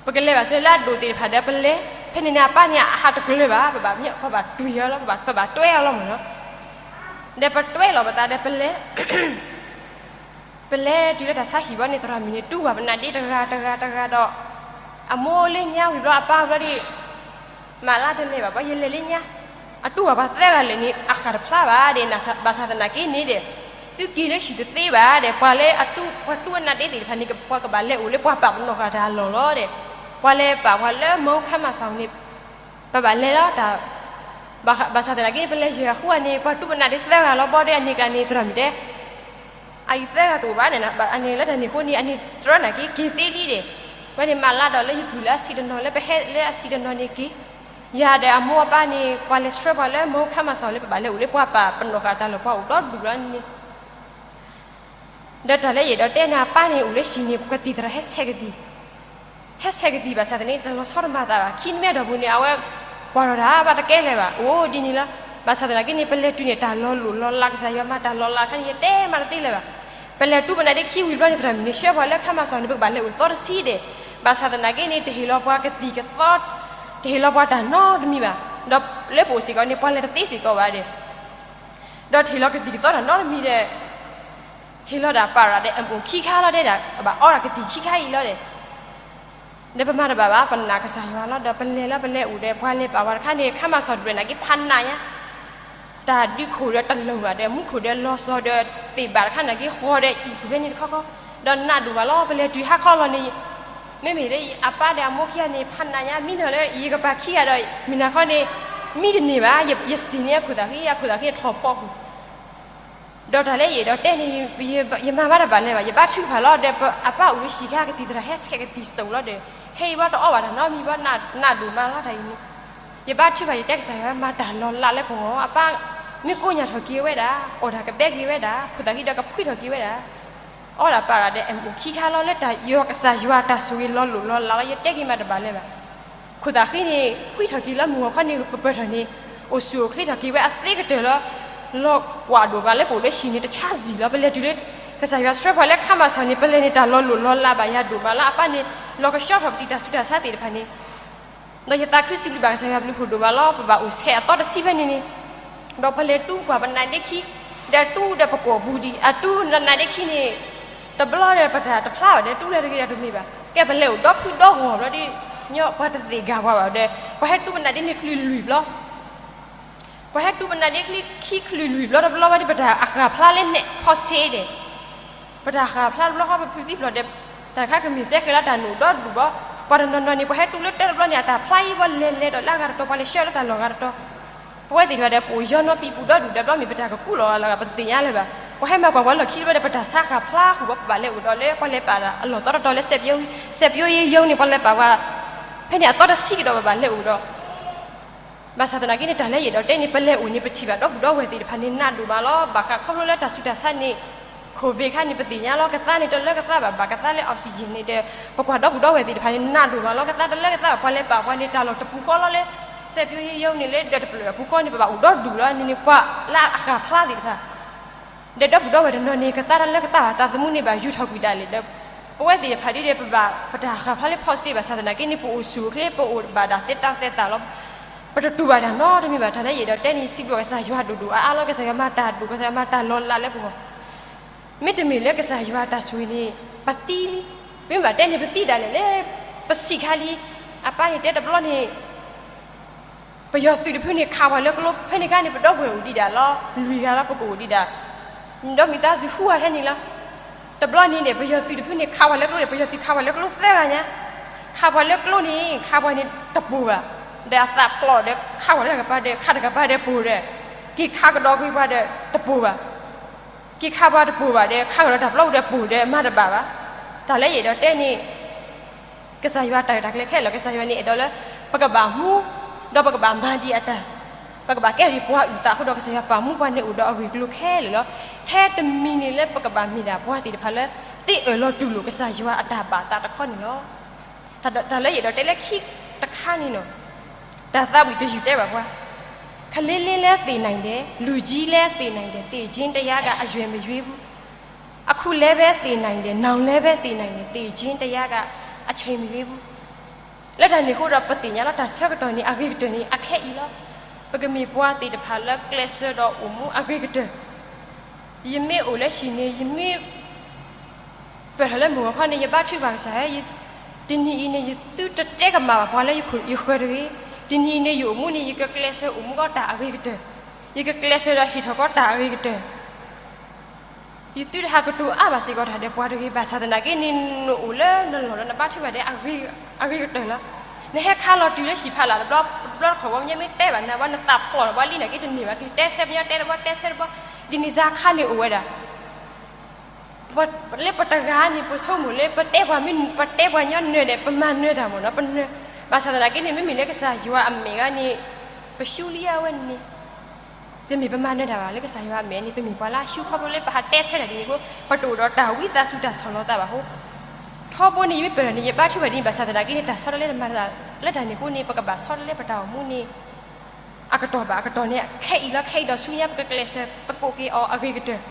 ပကလဲၤဘၣ်စၢၤလၢအဒိၣ်သ့ၣ်တဖၣ်ဒီးပလဲၤ ဖဲန့ၣ်န့ၣ် အပၢ်န့ၣ်အဟးတကျၢၤဘၣ် ပဘၣ်မ့ၢ်ပဘၣ်တွံၢ်အီၤလီၤ ပဘၣ်တွဲအီၤလီၤမ့ၢ်နီၤ ဒီးပတွဲလီၤပသးဒီးပလဲၤ ပလဲၤတုၤလၢတၢ်ဆါဟံၣ်ဘီန့ၣ် သရၣ်မုၣ်န့ၣ် တူၢ်ဝဲပနးဒ့တဂၤတဂၤတဂၤဒီး အမိၢ်လၢညါဝံၤဘျီအပၢ်ဘျီဒီး မၤလါတလဲၤဘၣ် ပှၤယလဲၤလၢညါ အတူၢ်ဘၣ်ပှၤသၢဂၤလၢာ်န့ၣ် အဃၣ်တဖျါဘၣ်ဒီး ဘၣ်ဆၣ်သနာ်က့န့ၣ်ဒီး သုက့ၤလၢဟံၣ်တသ့ဘၣ်ဒီး ပှၤလၢအတူၢ် ပှၤတူၢ်အနးဒ့သ့ၣ်တဖၣ်န့ၣ် ပှၤကဘၣ်လဲၤအိၣ်လၢပှၤပာ်ပနီၣ်ဃာ်တၢ်အလီၢ်လီၤဒီး ပှၤလဲၤပာ်ပှၤလၢမုခါမၤစၢၤန့ၣ် ပဘၣ်လဲၤလီၤတၢ် ဘၣ်ဆၣ်သနာ်က့ ပလဲၤယဲၢ်ဂၤဃုဂၤန့ၣ် ပှၤတူၢ်ပနးဒ့သၢဂၤလီၤဘီဒီး အန့ၣ်ကျါန့ၣ် သရၣ်မုၣ်တဲ အအံၤသၢဂၤတအိၣ်ဘၣ်န့ၣ် အန့ၣ်လၢတၢ်န့ၣ်အဃိန့ၣ် အန့ၣ်တြီနာ်က့ က့ၤသ့လံဒီး ဝဲန့ၣ်မၤလါဒီးလၢယပုၢ်လၢအဆံးတနီၤလၢပဟဲလၢအဆံးတနီၤန့ၣ်က့ၤ ယၤဒီးအမိၢ်အပၢ်န့ၣ် ပှၤလဲၤဆှၢပှၤလၢမဟါခါမၤစၢၤလၢပဘၣ်လဲၤအိၣ်လၢပှၤပာ်ပနီၣ်ဃာ်တၢ်လီၢ်ပှၤအိၣ်ဒီဒူၣ်လီၤန့ၣ်, ဒီးတၢ်လၢယအဲၣ်ဒိးတဲန့ၣ် အပၢ်န့ၣ်အိၣ်လၢဟံၣ်န့ၣ် ကသံၣ်သရၣ်ဟဲဆဲးကသံၣ် ဟဲဆဲးကသံၣ်ဘၣ်ဆၣ်သနာ်က့ တၢ်လီၤဆီတမၤသးဘၣ် ခံနွံအတီၢ်ပူၤန့ၣ် အဝဲ ကွၢ်ထီၣ်တၢ်ဘၣ်တကဲလၢၤဘၣ် အိၣ်ဒ်န့ၣ်လီၤ. ဘၣ်ဆၣ်သနာ်က့န့ၣ် ပလဲၤတုၤန့ၣ် တၢ်လီၤလိၣ်လီၤလး ကစၢ်ယွၤမၤတၢ်လီၤလးတခါန့ၣ် ယတဲမးတသ့လၢၤဘၣ်. ပလဲၤတူၢ်ပနၢ်ဒ့ခံဝံၤတဘျီန့ၣ် သရၣ်မုၣ်န့ၣ်ဆှၢပှၤလၢခါမၤစၢၤန့ၣ် ပကဘၣ်လဲၤအိၣ်သီတဆံဒီး ဘၣ်ဆၣ်သနာ်က့န့ၣ် တဟ့ၣ်လီၤပှၤကသံၣ်ကသီ တဟ့ၣ်လီၤပှၤတၢ်နီတမံၤဘၣ်. ဒီးလၢပအိၣ်စ့ၢ်ကီးန့ၣ် ပှၤလဲၤတသ့စ့ၢ်ကီးဘၣ်ဒီး ဒီးတဟ့ၣ်လီၤကသံၣ်ကသီတၢ်နီတမံၤဒီး ဟ့ၣ်လီၤတၢ်ပာ်ရၣ်ဒီး အမိၢ်ခံခါလီၤတဲဒၣ် ကဘၣ်အီတၢ်ကသံၣ်ခံခါအံၤလီၤဒီး ဒီးပမၤတဘၣ်ဘၣ် ပနာ်ကစၢ်ယွၤလီၤ ဒီးပလဲၤလၢပလဲၤအိၣ်ဒီး ပှၤလဲၤပာ်ပှၤတခါန့ၣ် ခါမၤစၢၤတဘျီန့ၣ်က့ ဖးနးညါ တၢ်ဒုးခိၣ်ဒီးတလိၣ်ဘၣ်ဒီး မူခိၣ်ဒီးလီၤစီၤဒီးသ့ၣ်ဘၣ်တခါန့ၣ်က့ ဃီဒီးအံၣ်ဖဲန့ၣ်တခီခီ ဒီးနးဒိၣ်မးလီၤ ပလဲၤတုၤဟါခီလီၤန့ၣ် မ့မ့ၢ်လၢအပၢ်ဒီးအမိၢ်ခံဂၤန့ၣ် ဖးနးညါ မံနီၤလၢယကပၤခံဂၤဒီး မုၢ်နၤခီန့ၣ် မံတန့ၢ်ဘၣ် ယစံၣ်န့ၢ်အခိၣ်သၣ်ဃံ အခိၣ်သၣ်ဃံထီၣ်ဖီခိၣ် ဒီးတၢ်လၢယအဲၣ်ဒိးတဲန့ၣ် ယမၤဘၣ်တဘၣ်လၢၤဘၣ် ယဘါထုကဖၣ်လီၤ ဒီးအပၢ်အိၣ်လၢဟံၣ်ခါ ကသံၣ်သရၣ်ဟဲဆဲးကသံၣ်စတိၣ်လီၤဒီး ဟဲအံၤဘၣ်တအီၣ်ဘၣ်တၢ်နီတမံၤဘၣ် နးဒိၣ်မးလီၤတၢ်အံၤန့ၣ် ယဘါထုကဖၣ် ယတဲကစၢ်ယွၤမၤတၢ်လီၤလးလၢပဂီၢ် အပၢ်မ့ၢ်ကိးညါထီၣ်က့ၤဝဲဒၣ် အီၣ်တၢ်ကဘဲက့ၤဝဲဒၣ် ခိၣ်သၣ်ဃံဒီးကဖှံထီၣ်က့ၤဝဲဒၣ် အီၣ်တၢ်ပာ်ရၣ်ဒီး အမိၢ်ခံခါလီၤ လၢတၢ်ယွၤကစၢ်ယွၤတၢ်ဆိၣ်ဂ့ၤလီၤလိၣ်လီၤလးလီၤ ယတဲက့ၤမးတဘၣ်လၢၤဘၣ် ခိၣ်သၣ်ဃံန့ၣ် ဖှံထီၣ်က့ၤလၢမုၢ်ဂီၤခီန့ၣ် ပပၢၢ်ထီၣ်န့ၣ် အိၣ်ဆူၣ်အိၣ်ချ့ထီၣ်က့ၤဝဲအသ့ကတၢၢ်လီၤ လီၤကွၢ်ဒိၣ်ဘၣ်လၢပအိၣ်လၢဟံၣ်န့ၣ် တဆါဆံးလီၤ ပလဲၤတုၤလၢ ကစၢ်ယွၤဆှၢပှၤလၢခါမၤစၢၤန့ၣ် ပလဲၤန့ၣ် တၢ်လီၤလိၣ်လီၤလးဘၣ်ယၤဒိၣ်မးလီၤ အပၢ်န့ၣ် လီၤကဆှီထီၣ်ပသံးတၢ်ဆူးတၢ်ဆါသ့ၣ်တဖၣ်န့ၣ် ဒီးယသးခုစံးဘျုးဘၣ်ကစၢ်ယွၤဘျုးဖှိၣ်ဒိၣ်မးလီၤ ပဘၣ်အိၣ်ဆဲးအသီတဆံဖဲန့ၣ်န့ၣ် ဒီးပလဲၤတူၢ်ပှၤပနါဒ့ခံ ဒီးတူၢ်ဒီးပကိာ်ပူၤဒံး အတူၢ်နနါဒ့ခံန့ၣ် တဘျီဒီးပတၢ်တဖျါဘၣ်ဒီး တူၢ်လၢတဂ့ၤဒီးတမ့ၢ်ဘၣ် ကဲပလဲၤအိၣ်ဒီဖုဒီဂီၢ်ဘျီဒီး ညီပှၤတသ့ၣ်ဂၤပှၤဘၣ်ဒီး ပှၤဟဲတူၢ်ပနါဒ့န့ၣ်ချုးလွံၢ်ဘျီ ပှၤဟဲတူၢ်ပနါဒ့ခံ ခံချုးလွံၢ်ဘျီတဘျီဝဲဒီး ပတၢ်အဃၣ်ဖျါလၢနဲၣ် positive ဒီး ပတၢ်ဃၣ်ဖျါတဘျီဃီ ပဖုသံဖျိးဒီး တၢ်တခါကမ့ၢ်စဲဃဲၤလၢတၢ်နိၣ်ဒီဒူၣ်ဘၣ် ပှၤတနီၤနီၤန့ၣ် ပှၤဟဲတူၢ်လၢတၢ်တဘျီန့ၣ် အတၢ်ဖျါအံၤ ပှၤလဲၤလဲၤဒီးလၢအဂၤတတီၤ ပှၤလဲၤဆှၢလၢတၢ်လီၢ်ဂၤတတီၤ ပဝဲသ့ၣ်တဖၣ်ဒီး ပအိၣ်ယီၤနီၤပံာ်ပူၤဒီဒူၣ်ဒီး ဘျီမ့ၢ်ပတၢ်ကကူၣ်လီၤအဂၤလီၤ ပသ့ၣ်ညါလၢၤဘၣ် ပှၤဟဲမၤပှၤပှၤလီၢ်ခံတဘျီဒီး ပတၢ်ဆါဃၣ်ဖျါဃုာ်ဘၣ် ပဘၣ်လဲၤအိၣ်ဒီးလၢပှၤလဲၤပာ်အလီၢ်သီတတီၤလၢ စဲးပယိယိန့ၣ် ပှၤလဲၤပာ်ပှၤ ဖဲန့ၣ်အသီတဆံကဒီး ပဘၣ်လဲၤအိၣ်ဒီး ဘၣ်ဆၣ်သနာ်က့န့ၣ် တၢ်လၢယအဲၣ်ဒိးတဲန့ၣ် ပလဲၤအိၣ်န့ၣ် ပထံၣ်ဘၣ်ဒီပုၢ်ဒီဝဲၢ်သ့ၣ်တဖၣ်န့ၣ် နးဒိၣ်မးလီၤ. ဘၣ်ဃးခီဖျိလၢတၢ်ဆူးတၢ်ဆါန့ၣ် COVID ခါန့ၣ် ပသ့ၣ်ညါလီၤ. ကသါန့ၣ် တလၢကသါဘၣ်, ဘၣ်ကသါလၢ oxygen န့ၣ်ဒီး ပကွၢ်ဒီပုၢ်ဒီဝဲၢ်သ့ၣ်တဖၣ်န့ၣ် နးဒိၣ်မးလီၤ. ကသါတလၢကသါဘၣ်, ပှၤလဲၤပာ်ပှၤန့ၣ် တၢ်လီၢ်တပူၤဃီလီၤလၢ စဲးပယိယိန့ၣ် လၢဒၢးတဖျၢၣ်အပူၤဃီန့ၣ် ပဘၣ်အိၣ်ဒီဒူၣ်လီၤန့ၣ်န့ၣ် ပှၤလၢအဃၣ်ဖျါသ့ၣ်တဖၣ် ဒီးဒီပုၢ်ဒီဝဲၢ်တနီၤန့ၣ် ကသါတလၢကသါဘၣ်, သးသမူန့ၣ်ဘၣ်ယူၤထီၣ်ကွံာ်ဒၣ်လဲာ်ဒီး ပဝဲသ့ၣ်တဖၣ်ဒ်ဒီး ပဘၣ်ပတၢ်ဃၣ်ဖျါလၢ positive ဘၣ်ဆၣ်သနာ်က့န့ၣ် ပအိၣ်ဆူၣ်အိၣ်ချ့ ပအိၣ်ဘၣ်ဒၣ်သဲးတၢ်သဲးတၢ်လီၤ. ပတတူၢ်ဘၣ်တၢ်နီတမံၤဘၣ်. တၢ်လၢယအဲၣ်ဒိးတဲန့ၣ် စံးဘျုးကစၢ်ယွၤဒိၣ်ဒိၣ်အါအါလီၤ. ကစၢ်ယွၤမၤတၢ်ဒိၣ်, ကစၢ်ယွၤမၤတၢ်လီၤလးလၢပဂီၢ်. မ့တမ့ၢ်လၢကစၢ်ယွၤတၢ်ဆိၣ်ဂ့ၤန့ၣ် ပသံလံ. မ့ၢ်ဘၣ်တဲန့ၣ် ပသံဒၣ်လဲာ်လၢ ပဆံးခါလံ. အပၢ်န့ၣ်တဲတဘျီန့ၣ် ပယီၤသုးတဖုန့ၣ် ခးပှၤလၢကျိ ဖဲန့ၣ်ခါန့ၣ် ပဒီပုၢ်ဝဲၢ်အိၣ်ဒံးဒၣ်လီၤ. လွံၢ်ဂၤလီၤ ပကအိၣ်ဒံးဒၣ် ဒီးမိသားစုဃုဂၤထဲန့ၣ်လီၤ. တဘျီန့ၣ်ဒီး ပယီၤသုးတဖုန့ၣ် ခးပှၤလၢကျိန့ၣ် ပယီၤသုးခးပှၤလၢကျိသၢဂၤညါ. ခးပှၤလၢကျိန့ၣ် ခးပှၤန့ၣ်တပိာ်ဘၣ်, ဒီးအသးပျီၣ်ဒီး ခးပှၤလၢတကပၤဒီး ခးတကပၤဒီးပိာ်ဒီး က့ၤခးကဒီးကွံာ်ပှၤဒီးတပိာ်ဘၣ်. က့ၤခးပှၤတပိာ်ဘၣ်ဒီး ခးကဒီးတၢ်ပျီပူၤဒီးပိာ်ဒီးမၤတဘၣ်ဘၣ်. တၢ်လၢယအဲၣ်ဒိးတဲန့ၣ် ကစၢ်ယွၤတၢ်ရဲၣ်တၢ်ကျဲၤခဲလၢာ် ကစၢ်ယွၤန့ၣ်အဲၣ်ဒိးလၢ ပကဘၣ်မူ ဒီးပကဘၣ်မၤဒံးအတၢ်, ပကဘၣ်ကဲထီၣ်ပှၤအုၣ်သးအဃိဒီး ကစၢ်ယွၤပာ်မူပှၤန့ၣ်အိၣ်ဒီးအဂ့ၢ်အကျိၤခဲလၢာ်လီၤ. ထဲတမံၤန့ၣ်လၢပကဘၣ်မ့ၢ်ဒၣ်ပှၤသ့ၣ်တဖၣ်လၢ သ့အၢၣ်လီၤတူၢ်လိာ်ကစၢ်ယွၤအတၢ်ဘၣ်သးတခီန့ၣ်လီၤ. တၢ်လၢယအဲၣ်ဒိးတဲလၢခံတခါန့ၣ်နီၤ တၢ်သးဝံၣ်တယုၢ်တဲဘၣ်ပှၤ, ခလေးလေးလည်းသေနိုင်တယ်, လူကြီးလည်းသေနိုင်တယ်, သေခြင်းတရားကအရွယ်မရွေးဘူး. အခုလည်းပဲသေနိုင်တယ်, နောင်လည်းပဲသေနိုင်တယ်, သေခြင်းတရားကအချိန်မရွေးဘူး. လၢတၢ်န့ၣ်အဃိဒီး ပသ့ၣ်ညါလီၤ တၢ်ဆၢကတီၢ်န့ၣ် အဂ့ၤကတၢၢ်န့ၣ် အခဲအံၤလီၤ. ပကမ့ၢ်ပှၤသ့ၣ်တဖၣ်လၢကျဲးစၢးဒီးအိၣ်မူအဂ့ၤကတၢၢ် ယမ့ၢ်အိၣ်လၢဟံၣ်န့ၣ် ယမ့ၢ် ပၢၢ်ထီၣ်လၢမုၢ်ဂီၤခီန့ၣ် ယဘါထုကဖၣ်ကစၢ်, တနံၤအံၤန့ၣ် ယသုတတဲကမၣ်ဘၣ်ပှၤလၢယဃၢၤတဂ့ၤ. တနံၤအံၤန့ၣ် ယအိၣ်မူန့ၣ် ယကကျဲးစၢးအိၣ်မူကီးတၢ်အဂ့ၤကတၢၢ်, ယကကျဲးစၢးဒီးဟ့ၣ်ထီၣ်ကီးတၢ်အဂ့ၤကတၢၢ်. ယသုတဟးကတိၤအါဘၣ်စ့ၢ်ကီးတၢ်ဒီးပှၤတဂ့ၤ. ဘၣ်ဆၣ်သနာ်က့န့ၣ် နအိၣ်လၢနလီၢ်ဒီးနဘါထုကဖၣ်ဒီး အဂ့ၤကတၢၢ်လီၤ. နဟဲခါလီၤတုၤလၢဟံၣ်ဖးလာ်တဘျီ တဘျီတခီၣ်ဘၣ် မ့ၢ်တဲဘၣ်နၤဘၣ် နသးပျီၣ်လီၤဘၣ်လံန့ၣ်က့ တန့ၢ်ဘၣ်က့ၤ တဲဆၢပညီတဲတဘျီ တဲဆၢတဘျီ ဒ်န့ၣ်စ့ၢ်ခါန့ၣ်အိၣ်ဝဲဒၣ် လၢပတဂၤန့ၣ် ပဆိကမိၣ်လၢ ပတဲပှၤမ့ၢ် ပတဲပှၤညီနၢၤဒီး ပမၤနၢၤတၢ်မ့ၢ်နီၤ ပနၢၤ, ဘၣ်ဆၣ်သနာ်က့န့ၣ် မ့မ့ၢ်လၢကစၢ်ယွၤအမဲာ်ဂ့ၤန့ၣ် ပရှုံးလံအဝဲန့ၣ် တမ့ၢ်ပမၤနၢၤတၢ်ဘၣ်လၢကစၢ်ယွၤအမဲာ်န့ၣ် ပမ့ၢ်ပှၤလၢအရှုံးခီဖျိလၢပဟးတဲဆၢတၢ်ဒ်န့ၣ်အဃိ ပတအိၣ်ဒီးတၢ်ဝံသးစူၤတၢ်ဆီၣ်လီၤသးဘၣ်အဃိ ထီဘိန့ၣ် ယမ့ၢ်ပၢၢ်ထီၣ်န့ၣ် ယဘါထုကဖၣ်ဒ်န့ၣ် ဘၣ်ဆၣ်သနာ်က့န့ၣ် တၢ်ဆီတလဲတမၤလၢတၢ်န့ၣ်အဃိန့ၣ် ပကဘၣ်ဆီတလဲပတၢ်အိၣ်မူန့ၣ် အကတီၢ်ဘၣ်အကတီၢ်န့ၣ် ခဲအံၤလီၤ ခဲအံၤဒီးဆူညါ ပကကျဲးစၢးသကိးက့ၤအီၤအဂ့ၤကတၢၢ်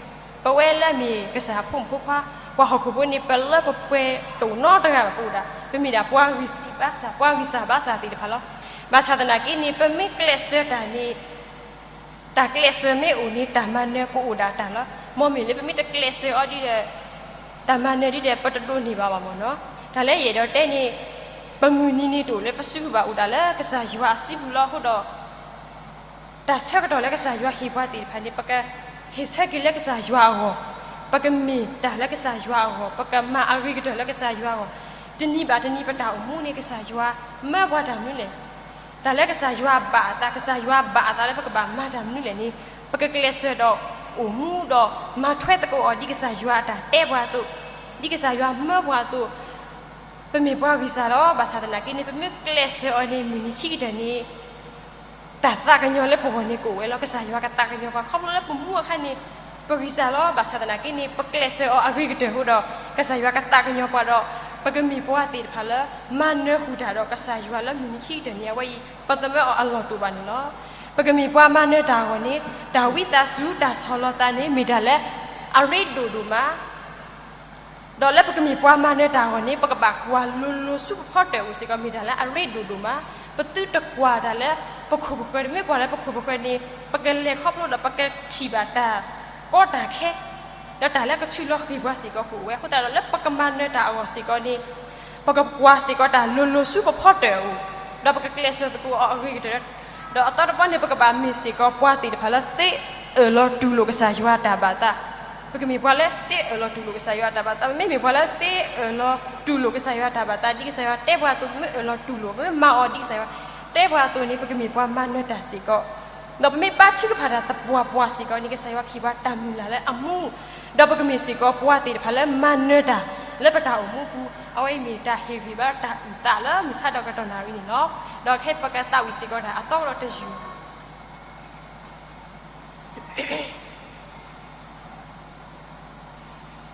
ပဝဲလၢအမ့ၢ်ကစၢ်အဖိမုၣ်ဖိခွါ ပှၤဟီၣ်ခိၣ်ဖိန့ၣ် ပလၢပပှဲၤတအိၣ်နီတဂၤဘၣ် ပအိၣ်ဒၣ် ပမ့ၢ်ဒၣ်ပှၤဂံၢ်စၢ်ဘါစၢ် ပှၤဂံၢ်စၢ်ဘါစၢ်သ့ၣ်တဖၣ်လီၤ. ဘၣ်ဆၣ်သနာ်က့န့ၣ် ပမ့ၢ်ကျဲးစၢးတၢ်န့ၣ် တၢ်ကျဲးစၢးမ့ၢ်အိၣ်န့ၣ် တၢ်မၤနၢၤကအိၣ်ဒၣ်တၢ်လီၤ. မ်မ့ၢ်လၢပမ့ၢ်တကျဲးစၢးအီၤဒ်ဒီး တၢ်မၤနၢၤဒ်ဒီး ပတဒိးန့ၢ်ဘၣ်ဘၣ်မ့ၢ်နီၤ. တၢ်လၢယအဲၣ်ဒိးတဲန့ၣ် ပမုၢ်နံၤန့ၣ်တအိၣ်လၢပစုပူၤဘၣ် အိၣ်ဒၣ်လၢကစၢ်ယွၤအစုပူၤလီၤ. အဃိဒီး တၢ်ဆၢကတီၢ်လၢကစၢ်ယွၤဟ့ၣ်ပှၤသ့ၣ်တဖၣ်န့ၣ် ပကဟ့ၣ်ဆၢက့ၤလၢကစၢ်ယွၤအဂီၢ်, ပကမ့ၢ်တၢ်လၢကစၢ်ယွၤအဂီၢ်, ပကမၤအဂ့ၤကတၢၢ်လၢကစၢ်ယွၤအဂီၢ်, တနံၤဘၣ်တနံၤပတၢ်အိၣ်မူန့ၣ် ကစၢ်ယွၤမၢပှၤတၢ်မနုၤလဲၣ်. တၢ်လၢကစၢ်ယွၤဘၣ်အသး, ကစၢ်ယွၤဘၣ်အသးလၢပကဘၣ်မၤတၢ်မနုၤလဲၣ်န့ၣ် ပကကျဲးစၢးဒီးအိၣ်မူဒီးမၤထွဲသကိးအီၤ ဒ်ကစၢ်ယွၤအတၢ်တဲပှၤအသိး, ဒ်ကစၢ်ယွၤမၢပှၤအသိး, ပမ့ၢ်ပှၤဂံၢ်စၢ်လီၤ. ဘၣ်ဆၣ်သနာ်က့န့ၣ် ပမ့ၢ်ကျဲးစၢးအီၤန့ၣ် မုၢ်နံၤခံကတၢၢ်န့ၣ် တၢ်သးကညီၤလၢပဂီၢ်န့ၣ်ကအိၣ်ဝဲလီၤ. ကစၢ်ယွၤကသးကညီၤပှၤ ခီဖျိလၢပမူအခါန့ၣ် ပဂံၢ်စၢ်လီၤ. ဘၣ်ဆၣ်သနာ်က့န့ၣ် ပကျဲးစၢးအီၤအဂ့ၤကတၢၢ်အဃိဒီး ကစၢ်ယွၤကသးကညီၤပှၤဒီး ပကမ့ၢ်ပှၤသ့ၣ်တဖၣ်လၢ မၤနၢၤဃုာ်တၢ်ဒီးကစၢ်ယွၤလၢမုၢ်နံၤခံကတၢၢ်န့ၣ် အဝဲအံၤ ပသမၢအီၤအလီၢ်တအိၣ်ဘၣ်န့ၣ်လီၤ. ပကမ့ၢ်ပှၤမၤနၢၤတၢ်အဂီၢ်န့ၣ် တၢ်ဝံသးစူၤ တၢ်ဆီၣ်လီၤသးန့ၣ် မ့ၢ်တၢ်လၢအရ့ဒိၣ်ဒိၣ်မး ဒီးလၢပကမ့ၢ်ပှၤမၤနၢၤတၢ်အဂီၢ်န့ၣ် ပကဘၣ်ကွၢ်လိၤလိၤဆူပဖီတၢၣ်အအိၣ်စ့ၢ်ကီး မ့ၢ်တၢ်လၢအရ့ဒိၣ်ဒိၣ်မး. ပသုတကွၢ်တၢ်လၢပခိၣ်ပဃၢၤ, မ့ၢ်ကွၢ်လၢပခိၣ်ပဃၢၤန့ၣ် ပကလဲၤခီဖျိဒီးပကထံၣ်ဘၣ်တၢ်ကီတၢ်ခဲ ဒီးတၢ်လၢကထုးလီၤဃ့ၢ်ပှၤစ့ၢ်ကီးကအိၣ်ဝဲ. အဃိသတးဒီး လၢပကမၤနၢၤတၢ်အဂီၢ်စ့ၢ်ကီးန့ၣ် ပကကွၢ်စ့ၢ်ကီးတၢ်လိၤလိၤဆူပဖီတၢၣ်အအိၣ်, ဒီးပကကျဲးစၢးသကိးအီၤအဂ့ၤကတၢၢ် ဒီးအသီတဘီန့ၣ် ပကဘၣ်မ့ၢ်စ့ၢ်ကီးပှၤသ့ၣ်တဖၣ်လၢသ့အၢၣ်လီၤတူၢ်လိာ်ကစၢ်ယွၤတၢ်ဘၣ်သး, ပကမ့ၢ်ပှၤလၢသ့အၢၣ်လီၤတူၢ်လိာ်ကစၢ်ယွၤတၢ်ဘၣ်သး. ပမ့မ့ၢ်ပှၤလၢသ့အၢၣ်လီၤတူၢ်လိာ်ကစၢ်ယွၤတၢ်ဘၣ်သး ဒ်ကစၢ်ယွၤတဲပှၤအသိး ပမ့ၢ်အၢၣ်လီၤတူၢ်လိာ် ပမ့ၢ်မၤအီၤဒ်ကစၢ်ယွၤတဲပှၤအသိးန့ၣ် ပကမ့ၢ်ပှၤမၤနၢၤတၢ်စ့ၢ်ကီး, ဒီးပမ့ၢ်ဘါထုကဖၣ်တၢ်သပှၢ်ပှၢ်စ့ၢ်ကီးန့ၣ် ကစၢ်ယွၤကဟ့ၣ်ပှၤတၢ်မုၢ်လၢ်လၢအမူ, ဒီးပကမ့ၢ်စ့ၢ်ကီးပှၤသ့ၣ်တဖၣ်လၢမၤနၢၤတၢ်လၢပတၢ်အိၣ်မူပူၤ, အဝဲအံၤမ့ၢ်တၢ်ဟ့ၣ်ဂံၢ်ဘါတၢ်အုၣ်သးလၢမုၢ်ဆါဒီးကတီၢ်နၣ်ရံၣ်န့ၣ်လီၤ. ဒီးခဲအံၤပကသးဝံၣ်စ့ၢ်ကီးတၢ်အသီကဒီ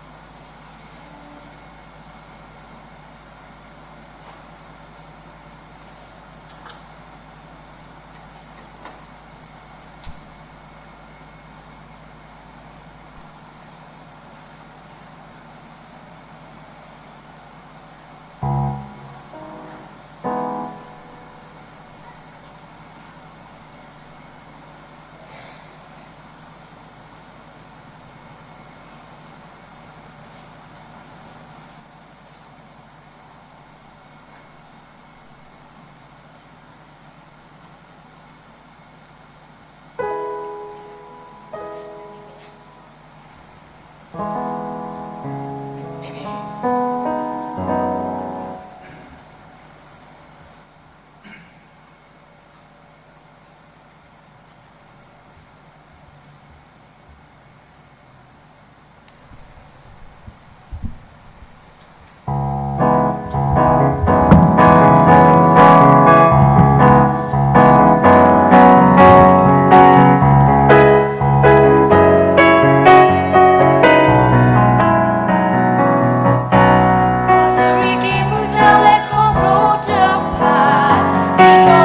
းတယုၢ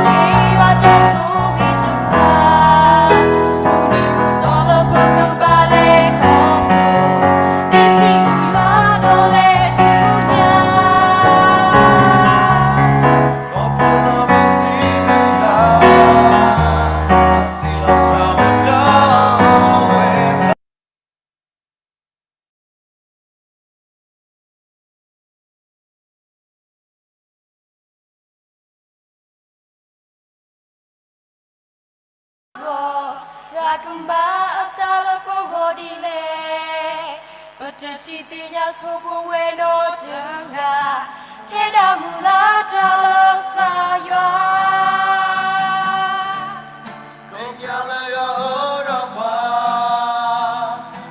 ်ဂီၢ်, တၢ်ကမၤအသးလၢပဂီၢ်ဒ်လဲၣ်. ပတထံၣ်သ့ၣ်ညါဆိပဝဲနီတဂၤ, ထဲဒၣ်မုၢ်လၢ်တၢ်လၢကစၢ်ယွၤ ကမၢလၢယအိၣ်ဒီးပှၤ,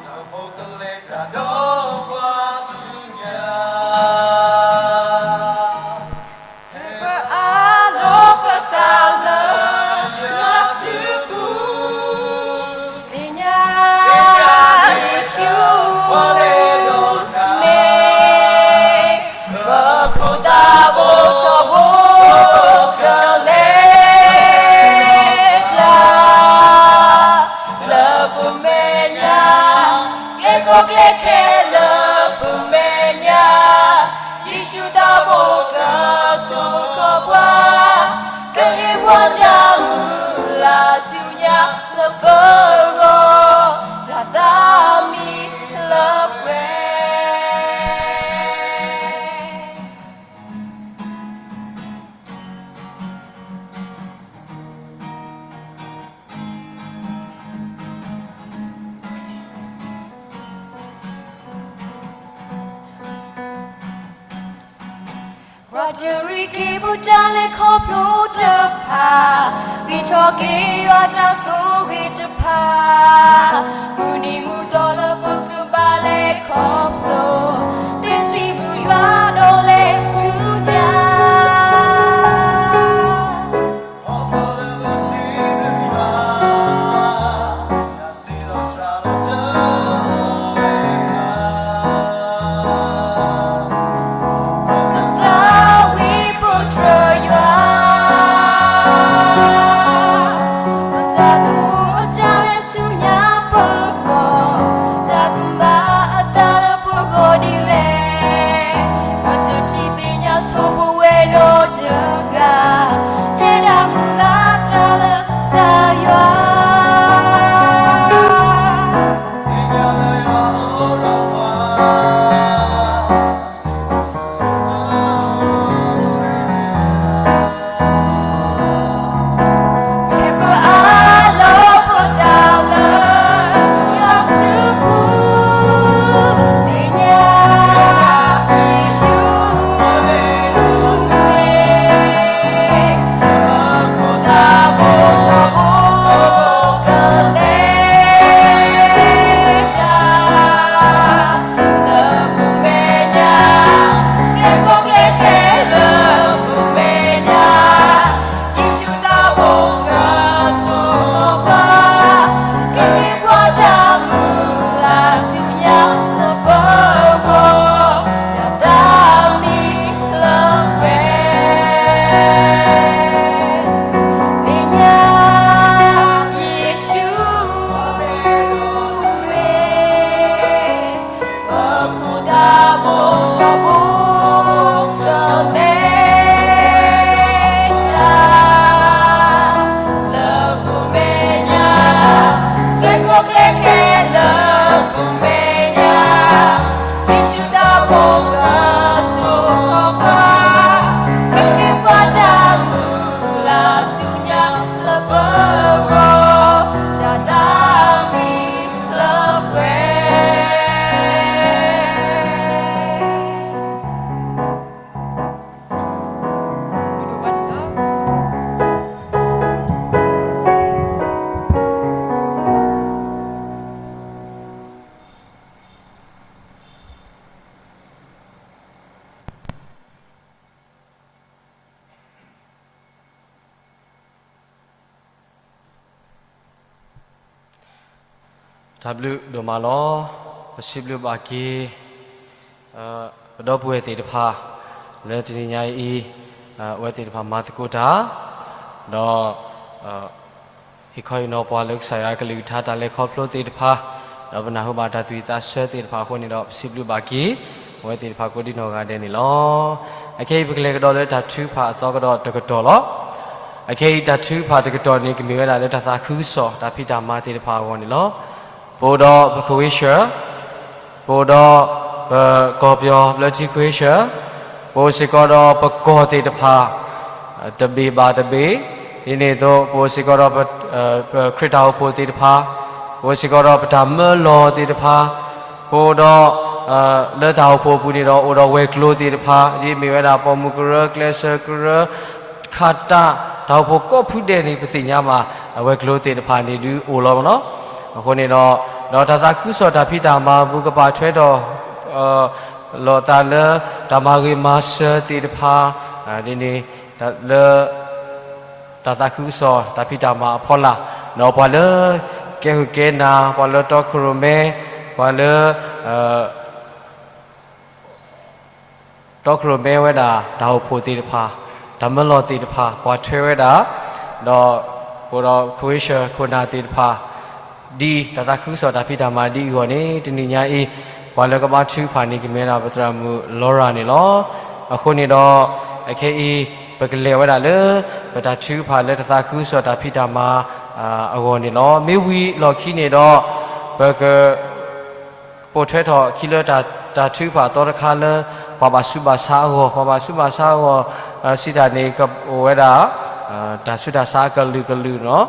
ဒီးဖိကလဲၤတၢ်ဒီးပှၤဆူညါ, ပအါ ကျဲခဲလၢာ်ပမဲာ်ညါ, ယ့ၣ်ၡူးတၢ်ဘိးကဆိၣ်ဂ့ၤပှၤ, ကဟ့ၣ်ပှၤတၢ်မုၢ်လၢ်ဆူညါလၢပဂီၢ်, တၢ်သးမံလၢပှဲၤ ကွၢ်တရံးက့ၤပတၢ်လဲၤခီဖျိတဖၣ်, ဂံၢ်ထီၣ်က့ၤယွၤတၢ်ဆိၣ်ဂ့ၤတဖၣ်, မုၢ်နံၤမုၢ်သီလၢပကဘၣ်လဲၤခီဖျိ, သ့စံးဘျုးယွၤဒီးလဲၤဆူညါ ပကသးဝံၣ်ပိာ်ထွဲယွၤ, ပသးသမူအတၢ်လဲၤဆူညါပဂီၢ်, တၢ်ကမၣ်အသးလၢပဂီၢ်ဒ်လဲၣ်, ပတထံၣ်သ့ၣ်ညါဆိပဝဲနီတဂၤ, တဲဒၣ်မုၢ်လၢ်တၢ်လၢကစၢ်ယွၤ ဟဲပအၢၣ်လီၤပသးလၢ ယွၤစုပူၤ သ့ၣ်ညါ ယ့ၣ်ၡူးမ့ၢ် ပခိၣ်သးဘိထီဘိ ကလဲၤတၢ် လၢပမဲာ်ညါ, ကျဲကီကျဲခဲလၢပမဲာ်ညါ, ယ့ၣ်ၡူးတၢ်ဘိးကဆိၣ်ဂ့ၤပှၤ, ကဟ့ၣ်ပှၤတၢ်မုၢ်လၢ်ဆူညါလၢပဂီၢ်, တၢ်သးမံလၢပှဲၤ သ့ၣ်ညါ ယ့ၣ်ၡူးမ့ၢ် ပခိၣ်သးဘိထီဘိ ကလဲၤတၢ် လၢပမဲာ်ညါ, ကျဲကီကျဲခဲလၢပမဲာ်ညါ, ယ့ၣ်ၡူးတၢ်ဘိးကဆိၣ်ဂ့ၤပှၤ, ကဟ့ၣ်ပှၤတၢ်မုၢ်လၢ်ဆူညါလၢပဂီၢ်, တၢ်သးမံလၢပှဲၤ တၢ်ဘျုးဒိၣ်မးလီၤ. ပစံးဘျုးဘၣ်က့ၤ ပဒီပုၢ်ဝဲၢ်သ့ၣ်တဖၣ် လၢတနံၤညါအံၤ အဝဲသ့ၣ်တဖၣ်မၤသကိးတၢ် ဒီး ဟ့ၣ်ခီဟ့ၣ်နီၤပှၤလၢကစၢ်ယွၤအကလုၢ်ကထါတၢ်လဲၤခီဖျိသ့ၣ်တဖၣ်, ဒီးပနၢ်ဟူဘၣ်တၢ်သူၣ်ဝံၣ်သးဆၢသ့ၣ်တဖၣ်အဃိန့ၣ်ဒီး ပစံးဘျုးဘၣ်က့ၤ အဝဲသ့ၣ်တဖၣ်ကိးဒံနီၢ်ဂၤဒဲးန့ၣ်လီၤ. အခဲအံၤပကလဲၤကဒီးလၢတၢ်ထုကဖၣ်အသီကဒီးတကတီၢ်လီၤ. အခဲအံၤတၢ်ထုကဖၣ်တကတီၢ်န့ၣ် ကမ့ၢ်ဝဲဒၣ်လၢတၢ်သးခုကစီၣ်တၢ်ဖံးတၢ်မၤသ့ၣ်တဖၣ်အဂီၢ်န့ၣ်လီၤ. ပအိၣ်ဒီးပခွၤဝ့ၡၢၣ်, ပအိၣ်ဒီးပကီၢ်ပယီၤဘျၢထံခွၤဝ့ၡၢၣ်, ပအိၣ်စ့ၢ်ကီးဒီးပကီၢ်သ့ၣ်တဖၣ် တဘ့ၣ်ဘၣ်တဘ့ၣ်, ဒ်န့ၣ်အသိး ပအိၣ်စ့ၢ်ကီးဒီးပ ပခရံာ်တၢ်အိၣ်ဖှိၣ်သ့ၣ်တဖၣ်, ပအိၣ်စ့ၢ်ကီးဒီးပတၢ်မၢလီၤသ့ၣ်တဖၣ်, ပအိၣ်ဒီး လၢတၢ်အိၣ်ဖှိၣ်အပူၤန့ၣ်ဒီး အိၣ်ဒီးဝဲၤကျိၤသ့ၣ်တဖၣ်, ဒ်မ့ၢ်ဝဲဒၣ်ပိာ်မုၣ်ကရၢ, ကျဲးစၢးကရၢ, ခးတၢ်, တၢ်အိၣ်ဖှိၣ်ကိးဖုဒဲးန့ၣ် ပသ့ၣ်ညါဘၣ် အဝဲၤကျိၤသ့ၣ်တဖၣ်န့ၣ်ဒုးအိၣ်လီၤမ့ၢ်နီၤ. အဃိန့ၣ်ဒီး ဒီးတၢ်သးခုကစီၣ်တၢ်ဖံးတၢ်မၤအပူၤ ကပာ်ထွဲဒီး လိာ်သးလၢတၢ်မၤဂ့ၤမၤစၢၤသ့ၣ်တဖၣ်, ဒ်န့ၣ် လၢ တၢ်သးခုကစီၣ်တၢ်ဖံးတၢ်မၤအဖီလာ်, ဒီးပှၤလၢကဲဃုာ်ကဲနၤ, ပှၤလၢတီခိၣ်ရိၣ်မဲ, ပှၤလၢ တီခိၣ်ရိၣ်မဲဝဲဒၣ် တၢ်အိၣ်ဖှိၣ်သ့ၣ်တဖၣ်, တၢ်မၢလီၤသ့ၣ်တဖၣ်, ပှၤထွဲဝဲဒၣ်, ဒီး ပအိၣ်ဒီးခွၤဝ့ၡၢၣ်ခိၣ်နၢ်သ့ၣ်တဖၣ်, ဒ်တၢ်သးခုကစီၣ်တၢ်ဖံးတၢ်မၤဒ်အံၤအဂီၢ်န့ၣ် တနံၤညါအံၤ ပှၤလၢကဘါထုကဖၣ်န့ၣ် ကမ့ၢ်ဝဲဒၣ်ပသရၣ်မုၣ် Laura န့ၣ်လီၤ. အဃိန့ၣ်ဒီး အခဲအံၤ ပကလဲၤဝဲဒၣ်လၢ ပတၢ်ထုကဖၣ်လၢတၢ်သးခုကစီၣ်တၢ်ဖံးတၢ်မၤ အဂီၢ်န့ၣ်လီၤ. မ့ၢ်ဝံၤလီၢ်ခံန့ၣ်ဒီး ပက ပိာ်ထွဲထီၣ်ခံလၢတၢ်ထုကဖၣ်အသီတခါလၢ ပှၤဘၣ်ဆူးဘၣ်ဆါအဂီၢ်, ပှၤဘၣ်ဆူးဘၣ်ဆါအဂီၢ် စံးတၢ်န့ၣ် ကအိၣ်ဝဲဒၣ် တၢ်ဆူးတၢ်ဆါအကလုာ်ကလုာ်နီၤ,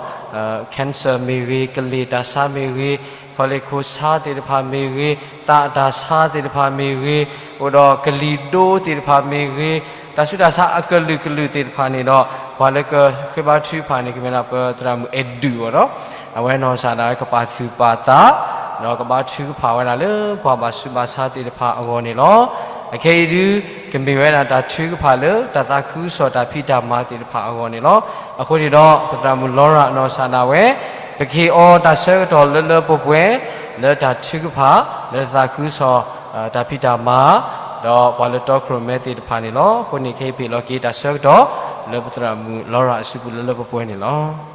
cancer မ့ၢ်ဂ့ၤ, ကလ့ၢ်တၢ်ဆါမ့ၢ်ဂ့ၤ, ခီလ့ၣ်ခိၣ်ဆါသ့ၣ်တဖၣ်မ့ၢ်ဂ့ၤ, သးအတၢ်ဆါသ့ၣ်တဖၣ်မ့ၢ်ဂ့ၤ, အိၣ်ဒီးကလံၤဒိသ့ၣ်တဖၣ်မ့ၢ်ဂ့ၤ, တၢ်ဆူးတၢ်ဆါအကလုာ်ကလုာ်သ့ၣ်တဖၣ်န့ၣ်ဒီး ပှၤလၢကဃ့ဘါထုကဖၣ်န့ၣ် ကမ့ၢ်ဒၣ်ပသရၣ်မုၣ်အဲၣ်ဒုးအီၤနီၤ, အဝဲနီၢ်ကစၢ်ဒၣ်ဝဲကပာ်သူၣ်ပာ်သး ဒီးကဘါထုကဖၣ်ဝဲဒၣ်လၢ ပှၤဘၣ်ဆူးဘၣ်ဆါသ့ၣ်တဖၣ်အဂီၢ်န့ၣ်လီၤ. အခဲအံၤဒုး ကမ့ၢ်ဝဲဒၣ်တၢ်ထုကဖၣ်လၢ တၢ်သးခုကစီၣ်တၢ်ဖံးတၢ်မၤသ့ၣ်တဖၣ်အဂီၢ်န့ၣ်လီၤ. အဃိန့ၣ်ဒီး ပသရၣ်မုၣ် Laura နီၢ်ကစၢ်ဒၣ်ဝဲ ပကဟ့ၣ်အီၤတၢ်ဆၢကတီၢ်လၢလၢပှဲၤပှဲၤ လၢတၢ်ထုကဖၣ် လၢတၢ်သးခုကစီၣ် တၢ်ဖံးတၢ်မၤ ဒီးပှၤလၢတီခိၣ်ရိၣ်မဲသ့ၣ်တဖၣ်န့ၣ်လီၤ. အဃိန့ၣ် ခဲအံၤပဟ့ၣ်လီၤက့ၤတၢ်ဆၢကတီၢ် လၢပသရၣ်မုၣ် Laura အစုပူၤလၢလၢပှဲၤပှဲၤန့ၣ်လီၤ.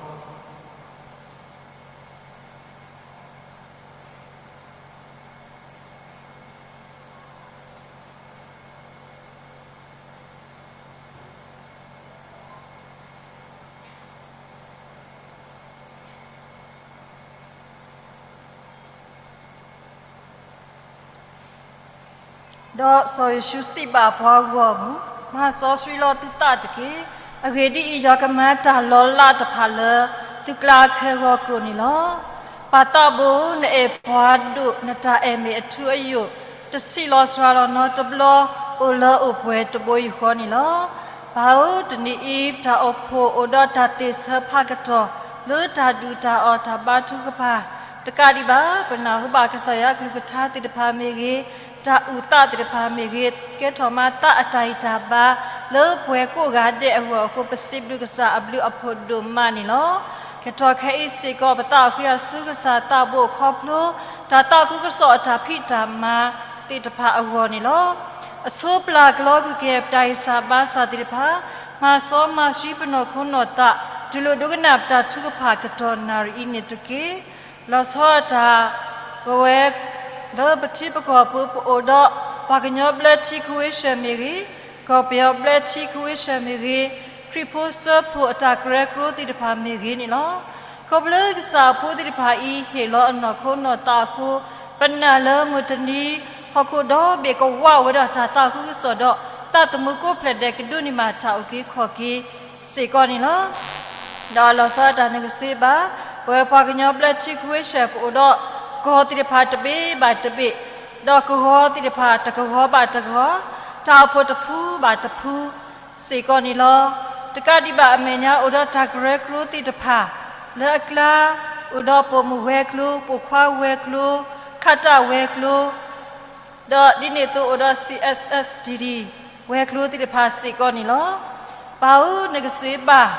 ဒီးစီၤယိၤၡူးစံးဘၣ်ပှၤဂီၢ်မုၢ်, မၤစီဆှံလီၤသုသးတက့ၢ်. အဂ့ၢ်ဒ်အံၤ, ယွၤကမၤတၢ်လီၤလးတဖၣ်လၢ သုကျါခဲဂီၤကိာ်န့ၣ်လီၤ. ပၢ်သးဘိ, နအဲၣ်ပှၤဒိၣ်, နတၢ်အဲၣ်မ့ၢ်အထူအယိာ်, တဆံးလီၤစှၤလီၤနီတဘျီ, အိၣ်လၢအိၣ်ပှဲၤတဘိယူၢ်ဃီန့ၣ်လီၤ. ပၢ်ဧၢ, တနံၤအံၤ တၢ်အိၣ်ဖှိၣ်အိၣ်ဒီးတၢ်သ့ၣ်ဆၢဖးကတီၢ် လၢတၢ်ဒုၣ်တၢ်အီၣ်တၢ်ဘါထုကဖၣ်, တကးဒံးဘၣ် ပနၢ်ဟူဘၣ်ကစၢ်ယွၤအကလုၢ်ကထါသ့ၣ်တဖၣ်မ့ၢ်ဂ့ၤ, တၢ်အုၣ်သးသ့ၣ်တဖၣ်မ့ၢ်ဂ့ၤ, ကဲထီၣ်မၤသးအတၢ်ဂံၢ်တၢ်ဘါ လၢပှဲၤကိးဂၤဒဲးအဂီၢ်အဃိ ပစံးဘျုးကစၢ်အဘျုးအဖှိၣ်ဒိၣ်မးန့ၣ်လီၤ. ကတီၢ်ခဲအံၤစ့ၢ်ကီး ပသးအိၣ်ဃ့အီၤဆူကစၢ်သးဘိခီဖျိ တၢ်သးခုကစီၣ်အတၢ်ဖံးတၢ်မၤသ့ၣ်တဖၣ်အဂီၢ်န့ၣ်လီၤ. အဆိပျၢ်ကလီကကဲၤပတၢ်ဂံၢ်စၢ်ဘါစၢ်သ့ၣ်တဖၣ်, မၤစီမၤဆှံပနီၢ်ခိနီၢ်သး တုၤလိာ်ဒိကနၣ်ပတၢ်ထုကဖၣ်ကတီၢ်နၣ်ရံၣ်အံၤန့ၣ်တက့ၢ်. လီၤဆီဒၣ်တၢ် ပဝဲ လၢပထံပကီၢ်ပူၤ ပအိၣ်ဒီး ပှၤကညီဘျၢထံခဝ့ၡၢၣ်မ့ၢ်ဂ့ၤ, ကီၢ်ပယီၤဘျၢထံခဝ့ၡၢၣ်မ့ၢ်ဂ့ၤ, ခရံာ်ဖိစၢဖှိၣ်အတၢ်ကရၢကရိသ့ၣ်တဖၣ်မ့ၢ်ဂ့ၤန့ၣ်လီၤ. ခီဖျိကစၢ်အဖိသ့ၣ်တဖၣ်အံၤ ဟ့ၣ်လီၤအနီၢ်ခိနီၢ်သးအဃိ, ပနာ်လၢမုၢ်တနံၤ ဟီၣ်ခိၣ်ဒီဘ့ၣ်ကဝးဝဲဒၣ်တၢ်သးခုကစီၣ်ဒီး သးသမူကိးဖျၢၣ်ဒဲးကဒိးန့ၢ်ဘၣ်တၢ်အုၣ်က့ၤခီၣ်က့ၤစ့ၢ်ကီးန့ၣ်လီၤ. ဒီးလီၤဆီဒၣ်တၢ်န့ၣ်ကစ့ဘၣ်, ပဝဲပှၤကညီဘျၢထံခဝ့ၡၢၣ် ပအိၣ်ဒီးကီၢ်သ့ၣ်တဖၣ်တဘ့ၣ်ဘၣ်တဘ့ၣ်, ဒီးကဝီၤသ့ၣ်တဖၣ်တကဝီၤဘၣ်တကဝီၤ, တၢ်အိၣ်ဖှိၣ်တဖုဘၣ်တဖုစ့ၢ်ကီးန့ၣ်လီၤ. တကးဒံးဘၣ်အမဲာ်ညါအိၣ်ဒီးတၢ်ကရၢကရိသ့ၣ်တဖၣ် လၢအကျါ အိၣ်ဒီးပိာ်မုၣ်ဝဲၤကျိၤ, ပိာ်ခွါဝဲၤကျိၤ, ခးတၢ်ဝဲၤကျိၤ ဒီးဒ်န့ၣ်အသိးအိၣ်ဒီး CSSDD ဝဲၤကျိၤသ့ၣ်တဖၣ်စ့ၢ်ကီးန့ၣ်လီၤ. ပၢ်ဧၢ, နကစ့ဘၣ်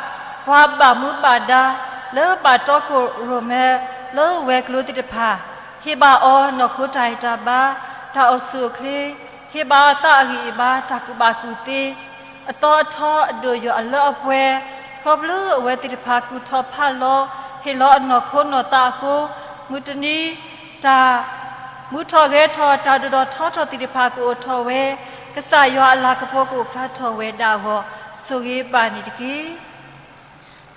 ပှၤဘၣ်မူဘၣ်ဒါ လၢဘၣ်တီခိၣ်ရိၣ်မဲ လၢဝဲၤကျိၤသ့ၣ်တဖၣ်, ဟ့ၣ်ဘၣ်အီၤနီၢ်ခိတၢ်ဂံၢ်တၢ်ဘါ, တၢ်အိၣ်ဆူၣ်အိၣ်ချ့, ဟ့ၣ်ဘၣ်အီၤသးအဂံၢ်အဘါ, တၢ်ကူၣ်ဘၣ်ကူၣ်သ့ အသီအထီအဒိၣ်ယိာ်အလၢအပှဲၤ, ခီဖျိအဝဲသ့ၣ်တဖၣ်ကူၣ်ထီၣ်ဖးလီၤ ဟ့ၣ်လီၤအနီၢ်ခိနီၢ်သးအဃိ, မုၢ်တနံၤ တၢ်မူထီၣ်ဂဲၤထီၣ် တၢ်ဒိၣ်ထီၣ်ထီထီၣ်သ့ၣ်တဖၣ်ကအိၣ်ထီၣ်ဝဲ, ကစၢ်ယွၤအလၤကပီၤကအိၣ်ဖျါထီၣ်ဝဲဒၣ်အဂီၢ် ဆိၣ်ဂ့ၤဘၣ်န့ၣ်တက့ၢ်.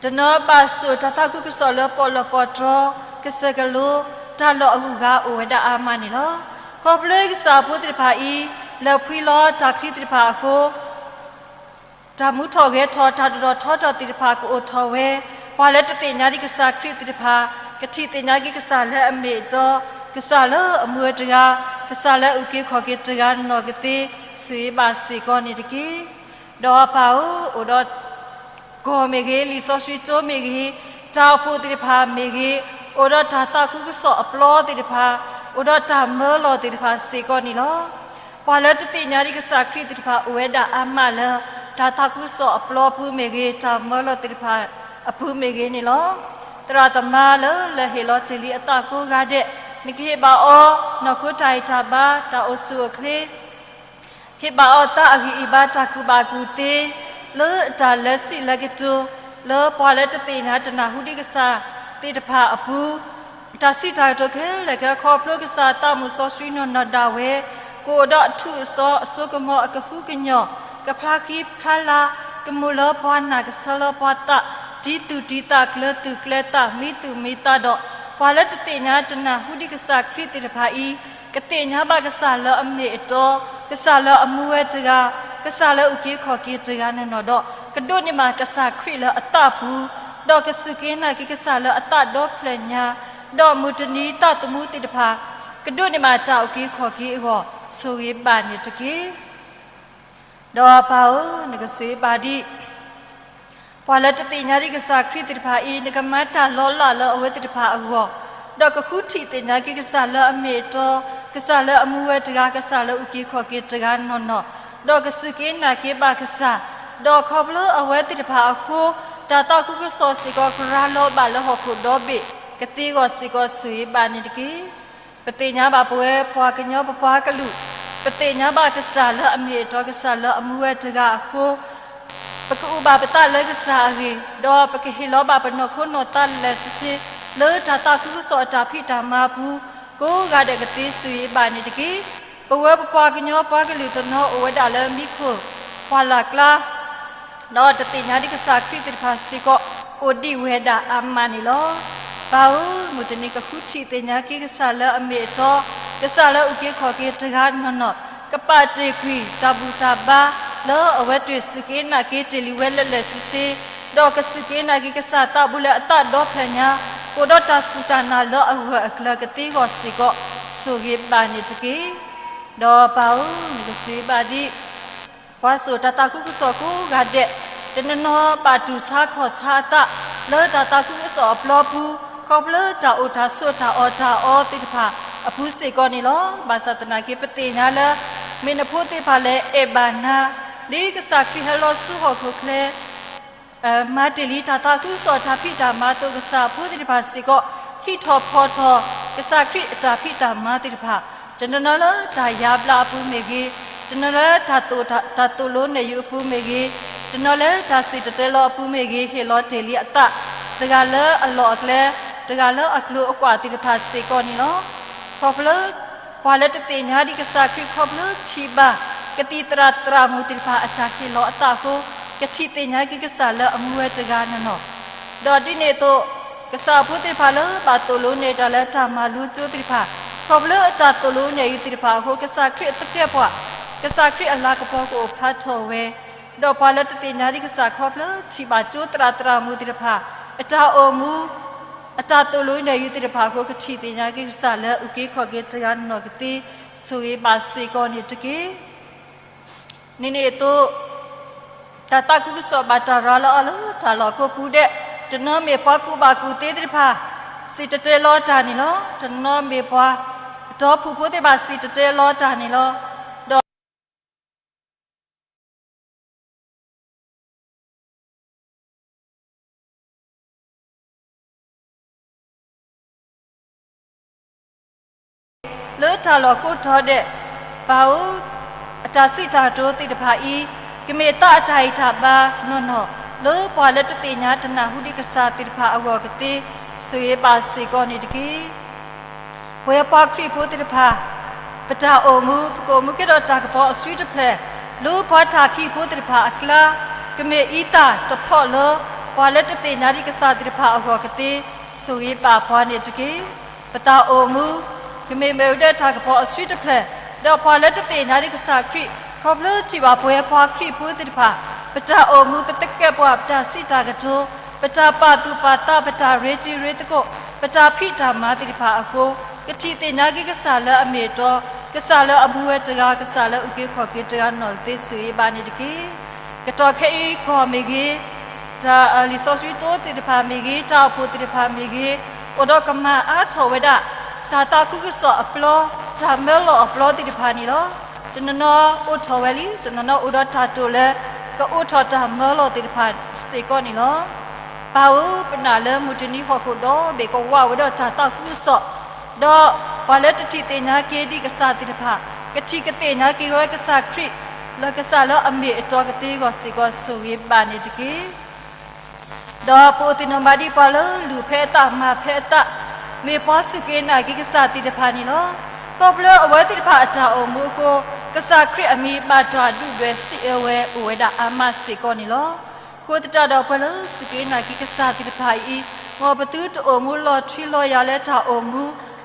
တနီၤဘၣ်စိာ်တၢ်သးခုကစီၣ်လၢပီၣ်လဲၣ်ပီၣ်တြီ ကစၢၢ်ကလိ တၢ်လီၢ်အဂုၤအဂၤအိၣ်ဝဲဒၣ်အါမးန့ၣ်လီၤ. ခီဖျိကစၢ်အဖိသ့ၣ်တဖၣ်အံၤ လဲၤဖှံလီၤတၢ်ချံသ့ၣ်တဖၣ်အဃိ တၢ်မူထီၣ်ဂဲၤထီၣ် တၢ်ဒိၣ်ထီၣ်ထီထီၣ်သ့ၣ်တဖၣ်ကအိၣ်ထီၣ်ဝဲ, ပှၤလၢတသ့ၣ်ညါဒံးကစၢ်ခရံာ်သ့ၣ်တဖၣ် ကထံၣ်သ့ၣ်ညါက့ၤကစၢ်လၢအမ့ၢ်အတီ, ကစၢ်လၢအမူဝဲတဂၤ, ကစၢ်လၢအအုၣ်က့ၤခီၣ်က့ၤတဂၤနီၢ်ကသ့ ဆိၣ်ဂ့ၤဘၣ်စ့ၢ်ကီးန့ၣ်တက့ၢ်. ဒီးပၢ်ဧၢ, အိၣ်ဒီး ကီၢ်မ့ၢ်ဂ့ၤ, လံာ်စီဆှံကၠိမ့ၢ်ဂ့ၤ, တၢ်အိၣ်ဖှိၣ်သ့ၣ်တဖၣ်မ့ၢ်ဂ့ၤ, အိၣ်ဒီးတၢ်သးခုကစီၣ်အပျီသ့ၣ်တဖၣ်, အိၣ်ဒီးတၢ်မၢလီၤသ့ၣ်တဖၣ်စ့ၢ်ကီးန့ၣ်လီၤ. ပှၤလၢတသ့ၣ်ညါဒံးကစၢ်ခရံာ်သ့ၣ်တဖၣ်အိၣ်ဝဲဒၣ်အါမးလၢ တၢ်သးခုကစီၣ်အပျီပူၤမ့ၢ်ဂ့ၤ, တၢ်မၢလီၤသ့ၣ်တဖၣ်အပူၤမ့ၢ်ဂ့ၤန့ၣ်လီၤ. သရၣ်သမါလၢလဲၤဟ့ၣ်လီၤတ့ၢ်လံအသးကိးဂၤဒဲး, နကဟ့ၣ်ဘၣ်အီၤ နီၢ်ခိတၢ်ဂံၢ်တၢ်ဘါ, တၢ်အိၣ်ဆူၣ်အိၣ်ချ့ ဟ့ၣ်ဘၣ်အီၤသးအဂံၢ်အံၤဘါ တၢ်ကူၣ်ဘၣ်ကူၣ်သ့ လၢအတၢ်လဲၤစံးလဲၤကတိၤ လၢပှၤလၢတသ့ၣ်ညါတနၢ်ဟူဒံးကစၢ်သ့ၣ်တဖၣ်အပူၤ, တၢ်စံးတၢ်ကတိၤခဲလၢာ်ခဲဆ့ ခီဖျိကစၢ်အသးမုၢ်စီဆှံနီၢ်နီၢ်ဒၣ်ဝဲ, ကအိၣ်ဒီးအထူးအစီၤ အစိကမီၤ အကဟုကညီၢ်, ကဖျါဃံဖျါလၤ, ကမူၣ်လၢပှၤနာ် ကဆၢလၢပှၤသး, တံၤသူၣ်တံၤသး ကျၢၤသူၣ်ကျၢၤသး မံသူၣ်မံသးဒီး ပှၤလၢတသ့ၣ်ညါတနၢ်ဟူဒံးကစၢ်ခရံာ်သ့ၣ်တဖၣ်အံၤ, ကသ့ၣ်ညါဘၣ်ကစၢ်လၢအမ့ၢ်အတီ, ကစၢ်လၢအမူဝဲတဂၤ, ကစၢ်လၢအအုၣ်က့ၤခီၣ်က့ၤတဂၤနီၢ်နီၢ်ဒီး ကဒိးန့ၢ်ဘၣ်ကစၢ်ခရံာ်လၢအသးပူၤ, ဒီးကစူၢ်က့ၤနာ်က့ၤကစၢ်လၢအသးဒီဖျၢၣ်ညါ, ဒီးမုၢ်တနံၤသးသမူသ့ၣ်တဖၣ် ကဒိးန့ၢ်ဘၣ်တၢ်အုၣ်က့ၤခီၣ်က့ၤအဂီၢ် ဆိၣ်ဂ့ၤဘၣ်န့ၣ်တက့ၢ်. ဒီးပၢ်ဧၢ, နကဆိၣ်ဂ့ၤဘၣ်ဒံး ပှၤလၢတသ့ၣ်ညါဒံးကစၢ်ခရံာ်သ့ၣ်တဖၣ်အံၤ, နကမၤတၢ်လီၤလးလၢအဝဲသ့ၣ်တဖၣ်အဂီၢ်, ဒီးကဃုထံၣ်သ့ၣ်ညါက့ၤကစၢ်လၢအမ့ၢ်အတီ, ကစၢ်လၢအမူဝဲတဂၤ, ကစၢ်လၢအအုၣ်က့ၤခီၣ်က့ၤတဂၤနီၢ်နီၢ်, ဒီးကစူၢ်က့ၤနာ်က့ၤဘၣ်ကစၢ်, ဒီးခီဖျိအဝဲသ့ၣ်တဖၣ်အဃိ, တၢ်သးခုကစီၣ်စ့ၢ်ကီး ကရၤလီၤဘၣ်လၢဟီၣ်ခိၣ်ဒီဘ့ၣ် ကသ့အဂီၢ်စ့ၢ်ကီး ဆိၣ်ဂ့ၤဘၣ်န့ၣ်တက့ၢ်. ပသ့ၣ်ညါဘၣ်ပဝဲပှၤကညီပပှၤကလုာ်, ပသ့ၣ်ညါဘၣ်ကစၢ်လၢအမ့ၢ်အတီ, ကစၢ်လၢအမူဝဲတဂၤအဃိ, ပကအုၣ်ဘၣ်ပသးလၢကစၢ်အဂ့ၢ်, ဒီးပကဟ့ၣ်လီၤဘၣ်ပနီၢ်ခိနီၢ်သးလၢာ်ဆ့ဆ့ လၢတၢ်သးခုကစီၣ်အတၢ်ဖံးတၢ်မၤအပူၤ, ကိးဂၤဒဲးကသ့ဆိၣ်ဂ့ၤဘၣ်န့ၣ်တက့ၢ်. ပဝဲပပှၤကညီပှၤကလုာ်တနီၤအိၣ်ဝဲဒၣ်လၢမံခိၣ်ပှၢ်လၢ်ကျါ ဒီးတသ့ၣ်ညါဒံးကစၢ်ခရံာ်သ့ၣ်တဖၣ်စ့ၢ်ကီး အိၣ်ဒံးဝဲဒၣ်အါမးန့ၣ်လီၤ. ပၢ်ဧၢ, မုၢ်တနံၤကဃုထံၣ်သ့ၣ်ညါက့ၤကစၢ်လၢအမ့ၢ်အတီ, ကစၢ်လၢအုၣ်က့ၤခီၣ်က့ၤတဂၤနီၢ်နီၢ်, ကပာ်တ့ၢ်ကွံာ်တၢ်ဘူၣ်တၢ်ဘါလၢအဝဲသ့ၣ်စူၢ်က့ၤနာ်က့ၤတ့ၢ်လံဝဲလၢာ်လၢာ်ဆ့ဆ့, ဒီးကစူၢ်က့ၤနာ်က့ၤကစၢ်သးပူၤလၢအသးဒီဖျၢၣ်ညါ, ကအိၣ်ဒီးတၢ်စူၢ်တၢ်နာ်လၢအဂၢၢ်အကျၢၤကသ့အဂီၢ်စ့ၢ်ကီး ဆိၣ်ဂ့ၤဘၣ်န့ၣ်တက့ၢ်. ဒီးပၢ်ဧၢ, နကဆိၣ်ဂ့ၤဘၣ်ဒံး ပှၤစိာ်တၢ်သးခုကစီၣ်ကိးဂၤဒဲး, တနီၤနီၤဘၣ်တူၢ်ဆါခီၣ်ဆါအသး လၢတၢ်သးခုကစီၣ်အပျီပူၤ, ခီဖျိတၢ်အိၣ်တၢ်ဆိးတၢ်အီၣ်တၢ်အီသ့ၣ်တဖၣ်အပူၤစ့ၢ်ကီးန့ၣ်လီၤ. ဘၣ်ဆၣ်သနာ်က့ ပသ့ၣ်ညါလၢ မ့ၢ်နဖိသ့ၣ်တဖၣ်လဲၤအဲၣ်ဘၣ်နၤ, ဒ်ကစၢ်ခရံာ်ဟဲလီၤဆူဟီၣ်ခိၣ်ချၢ မၤတ့ၢ်လံတၢ်သးခုကစီၣ်တၢ်ဖံးတၢ်မၤအသိး ကစၢ်အဖိသ့ၣ်တဖၣ်စ့ၢ်ကီး ဟံးထီၣ်ဖီၣ်ထီၣ် ကစၢ်ခရံာ်အတၢ်ဖံးတၢ်မၤသ့ၣ်တဖၣ်, တနီၤနီၤလၢတၢ်ယါဘျါအပူၤမ့ၢ်ဂ့ၤ, တနီၤလၢတၢ်သိၣ်လိနၢ်ယူၤအပူၤမ့ၢ်ဂ့ၤ, တနီၤလၢတၢ်စံၣ်တဲၤတဲလီၤအပူၤမ့ၢ်ဂ့ၤ, ဟ့ၣ်လီၤတ့ၢ်လံအသး, တဂၤလၢအလီၢ်အကျဲ, တဂၤလၢအကျိၤအကွာ်သ့ၣ်တဖၣ်စ့ၢ်ကီးန့ၣ်လီၤ. ခီဖျိ ပှၤလၢတသ့ၣ်ညါဒံးကစၢ်ခရံာ် ခီဖျိထံၣ်ဘၣ် ကသံၣ်သရၣ်သရၣ်မုၣ်သ့ၣ်တဖၣ်အတၢ်ဟ့ၣ်လီၤအသးအဃိ, ကထံၣ်သ့ၣ်ညါက့ၤကစၢ်လၢအမူဝဲတဂၤနီၢ်နီၢ်, ဒီးဒ်န့ၣ်အသိး ကစၢ်အဖိသ့ၣ်တဖၣ်လၢဘၣ်သိၣ်လိနဲၣ်တၢ်လၢတၢ်မၤလိကၠိသ့ၣ်တဖၣ်, ခီဖျိအတၢ်သိၣ်လိနဲၣ်ယူၤသ့ၣ်တဖၣ်အဃိ ကစၢ်ခရံာ်အသကဲးပဝး, ကစၢ်ခရံာ်အလၤကပီၤကအိၣ်ဖျါထီၣ်ဝဲ, ဒီးပှၤလၢတသ့ၣ်ညါဒံးကစၢ်ခီဖျိထံၣ်ဘၣ်ကၠိသရၣ်သရၣ်မုၣ်သ့ၣ်တဖၣ် အတၢ်အိၣ်မူ အတၢ်သိၣ်လိနဲၣ်ယူၤသ့ၣ်တဖၣ်အဃိ ကထံၣ်သ့ၣ်ညါက့ၤကစၢ်လၢအုၣ်က့ၤခီၣ်က့ၤတဂၤနီၢ်နီၢ်ကသ့ ဆိၣ်ဂ့ၤဘၣ်စ့ၢ်ကီးန့ၣ်တက့ၢ်. န့ၣ်န့ၣ်အသိး တၢ်သးခုကစီၣ်ဘၣ်တၢ်ရၤလီၤအီၤလၢတၢ်လီၢ်ကိးပူၤဒဲး, တနီၤမ့ၢ်ပှၤကူၣ်ဘၣ်ကူၣ်သ့သ့ၣ်တဖၣ် စံၣ်တဲၤတဲလီၤတၢ်န့ၣ်လီၤ. တနီၤမ့ၢ်ပှၤအတီပူၤဖိသ့ၣ်တဖၣ် စံၣ်တဲၤတဲလီၤတၢ်န့ၣ်လီၤ. ဒီး လၢတၢ်လီၢ်ကိးတီၤဒဲး, ပၢ်ဧၢ, အတၢ်စံးတၢ်ကတိၤသ့ၣ်တဖၣ်အံၤ ကမ့ၢ်သးအတၢ်ဂံၢ်တၢ်ဘါနီၢ်နီၢ် လၢပှၤလၢတသ့ၣ်ညါတနၢ်ဟူဒံးကစၢ်သ့ၣ်တဖၣ်အဂီၢ်ကသ့ ဆိၣ်ဂ့ၤဘၣ်စ့ၢ်ကီးန့ၣ်တက့ၢ်. ပဝဲပှၤခရံာ်ဖိသ့ၣ်တဖၣ် ပတၢ်အိၣ်မူ ပကအိၣ်မူကဲဒီးတၢ်ကပီၤအစုတဖျၢၣ် လၢပှၤတၢ်ခံးဖိသ့ၣ်တဖၣ်အကျါ, ကမ့ၢ်အံသၣ်တဖီၣ်လၢ ပှၤလၢတသ့ၣ်ညါဒံးကစၢ်သ့ၣ်တဖၣ်အဂီၢ်ကသ့ ဆိၣ်ဂ့ၤဘၣ်ပှၤန့ၣ်တက့ၢ်. ပတၢ်အိၣ်မူ ကမ့ၢ်မ့ၣ်အူဒၢတၢ်ကပီၤအစုတဖျၢၣ် ဒီးပှၤလၢတသ့ၣ်ညါဒံးကစၢ်ခရံာ် ခီဖျိထံၣ်ဘၣ်ပဝဲပှၤခရံာ်ဖိသ့ၣ်တဖၣ် ပတၢ်အိၣ်မူ ပသကဲးပဝး ပတၢ်စံးတၢ်ကတိၤ ပတၢ်ပာ်သူၣ်ပာ်သး ပတၢ်ရ့တံၤရ့သကိး ပတၢ်ဖံးတၢ်မၤသ့ၣ်တဖၣ်အဃိ ကထံၣ်သ့ၣ်ညါက့ၤကစၢ်လၢအမ့ၢ်အတီ, ကစၢ်လၢအမူဝဲတဂၤ, ကစၢ်လၢအုၣ်က့ၤခီၣ်က့ၤတဂၤနီၢ်နီၢ်ကသ့ ဆိၣ်ဂ့ၤဘၣ်န့ၣ်တက့ၢ်. ကတီၢ်ခဲအံၤကီၢ်မ့ၢ်ဂ့ၤ, တၢ်လံာ်စီဆှံသိသ့ၣ်တဖၣ်မ့ၢ်ဂ့ၤ, တၢ်အိၣ်ဖှိၣ်သ့ၣ်တဖၣ်မ့ၢ်ဂ့ၤ, အိၣ်ဒီးကမၤအါထီၣ်ဝဲဒၣ် တၢ်သးခုကစီၣ်အပျီ, တၢ်မၢလီၤအပျီသ့ၣ်တဖၣ်န့ၣ်လီၤ. တနီၤနီၤအိးထီၣ်ဝဲလံ, တနီၤနီၤအိၣ်ဒီးတၢ်တိာ်လၢ ကအိးထီၣ်တၢ်မၢလီၤသ့ၣ်တဖၣ်စ့ၢ်ကီးန့ၣ်လီၤ. ပၢ်ဧၢ, ပနာ်လၢမုၢ်တနံၤဟီၣ်ခိၣ်ဒီဘ့ၣ်ကဝးဝဲဒီးတၢ်သးခုကစီၣ်, ဒီးပှၤလၢတထံၣ်သ့ၣ်ညါက့ၤဒံးကစၢ်သ့ၣ်တဖၣ် ကထံၣ်ကသ့ၣ်ညါက့ၤဝဲကစၢ်ခရံာ် လၢကစၢ်လၢအမ့ၢ်အတီကသ့အဂီၢ်စ့ၢ်ကီး ဆိၣ်ဂ့ၤဘၣ်န့ၣ်တက့ၢ်. ဒီးပအိၣ်သ့ၣ်နီၣ်ဘၣ်ဒံးပှၤလၢလူၤဖဲအသးမၤဖဲအသး, မ့ၢ်ပှၤစူၢ်က့ၤနာ်က့ၤကစၢ်သ့ၣ်တဖၣ်န့ၣ်လီၤ. ခီဖျိအဝဲသ့ၣ်တဖၣ်အတၢ်အိၣ်မူအဃိ ကစၢ်ခရံာ်အမံၤဘၣ်တၢ်ဒုၣ်ဒွဲၣ်စံးအၢဝဲအိၣ်ဝဲဒၣ်အါမးစ့ၢ်ကီးန့ၣ်လီၤ. အဃိသတးဒီးပှၤလၢစူၢ်က့ၤနာ်က့ၤကစၢ်သ့ၣ်တဖၣ်အံၤ, မ်ပသုတအိၣ်မူလီၤထွံလီၤယာ်လၢတၢ်အိၣ်မူ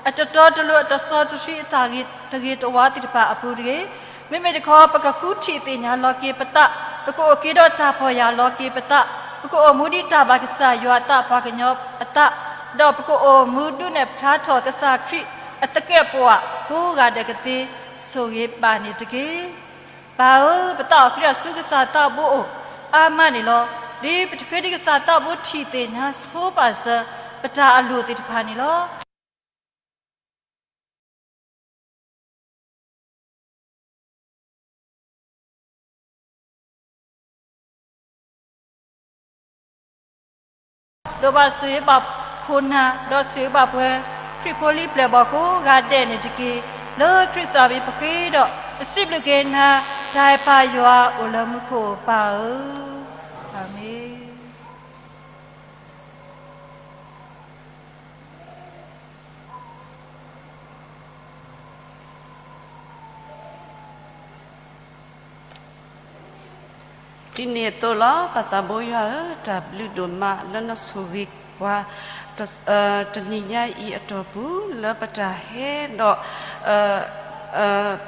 အတတီတလိၤအတစီတဆှံအတၢ်ဂ့ၤတဝါသ့ၣ်တဖၣ်အပူၤတဂ့ၤ. မ့မ့ၢ်တခီ ပကဃုထံၣ်သ့ၣ်ညါလီၤက့ၤပသး, ပကအိၣ်က့ၤဒီးတၢ်ဖှီၣ်ယာ်လီၤက့ၤပသး, ပကအိၣ်မူဒ်တၢ်ဘၣ်ကစၢ်ယွၤအသးပှၤကညီအသး, ဒီးပကအိၣ်မူဒုးနဲၣ်ဖျါထီၣ်ကစၢ်ခရံာ်အသကဲးပဝးကိးဂၤဒဲးကသ့ဆိၣ်ဂ့ၤဘၣ်န့ၣ်တက့ၢ်. ပၢ်ဧၢ, ပသးအိၣ်ဃုာ်ဒီးဆူကစၢ်သးဘိအိၣ်အါမးန့ၣ်လီၤ. ဒ်ပတဃ့ဒံးကစၢ်သးဘိထံၣ်သ့ၣ်ညါဆိပာ်စၢၤ ပတၢ်အလိၣ်သ့ၣ်တဖၣ်န့ၣ်လီၤ. ဒိးဘၣ်ဆိၣ်ဂ့ၤဘၣ်ခိၣ်နၢ် ဒီးဆိၣ်ဂ့ၤဘၣ်ပှၤ ခရံာ်ဖိလံၤပျဲၢ်ဘီၣ်ကိးဂၤဒဲးန့ၣ်တက့ၢ်. လၢခရံာ်စၢ်အမံၤပဃ့ဒီး ပစံးဘျုးက့ၤနၤ တၢ်အဲၣ်ပၢ်ယွၤအိၣ်လၢမူခိၣ်ပၢ်ဧၢ, အၤမ့ၣ်. ဒ်န့ၣ်အသိးလီၤ. ပၢ်သးဘိယွၤဧၢ, တၢ်ဘျုးဒိၣ်မးလၢနဆိၣ်ဂ့ၤပှၤ တနံၤညါအံၤအတီၢ်ပူၤ လၢပတၢ်ဟဲဒီး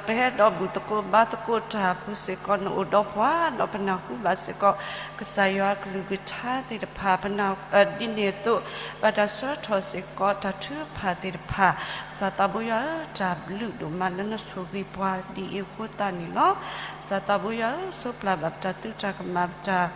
ပဟဲဒီးဘူၣ်သကိးဘါသကိးတၢ်အပူၤစ့ၢ်ကီး နအိၣ်ဒီးပှၤ ဒီးပနၢ်ဟူဘၣ်စ့ၢ်ကီး ကစၢ်ယွၤအကလုၢ်ကထါသ့ၣ်တဖၣ် ဒ်န့ၣ်အသိး ဘၣ်တၢ်ဆှၢထီၣ်စ့ၢ်ကီးတၢ်ထုကဖၣ်သ့ၣ်တဖၣ်, ကစၢ်သးဘိယွၤဧၢ, တၢ်ဘျုးဒိၣ်မးလၢနဆိၣ်ဂ့ၤပှၤဒ်အံၤအဃိသတးန့ၣ်လီၤ. ကစၢ်သးဘိယွၤဧၢ, ဆိးပျၢ်ဘၣ်ပတၢ်သုးတၢ်ကမၣ် ပတၢ်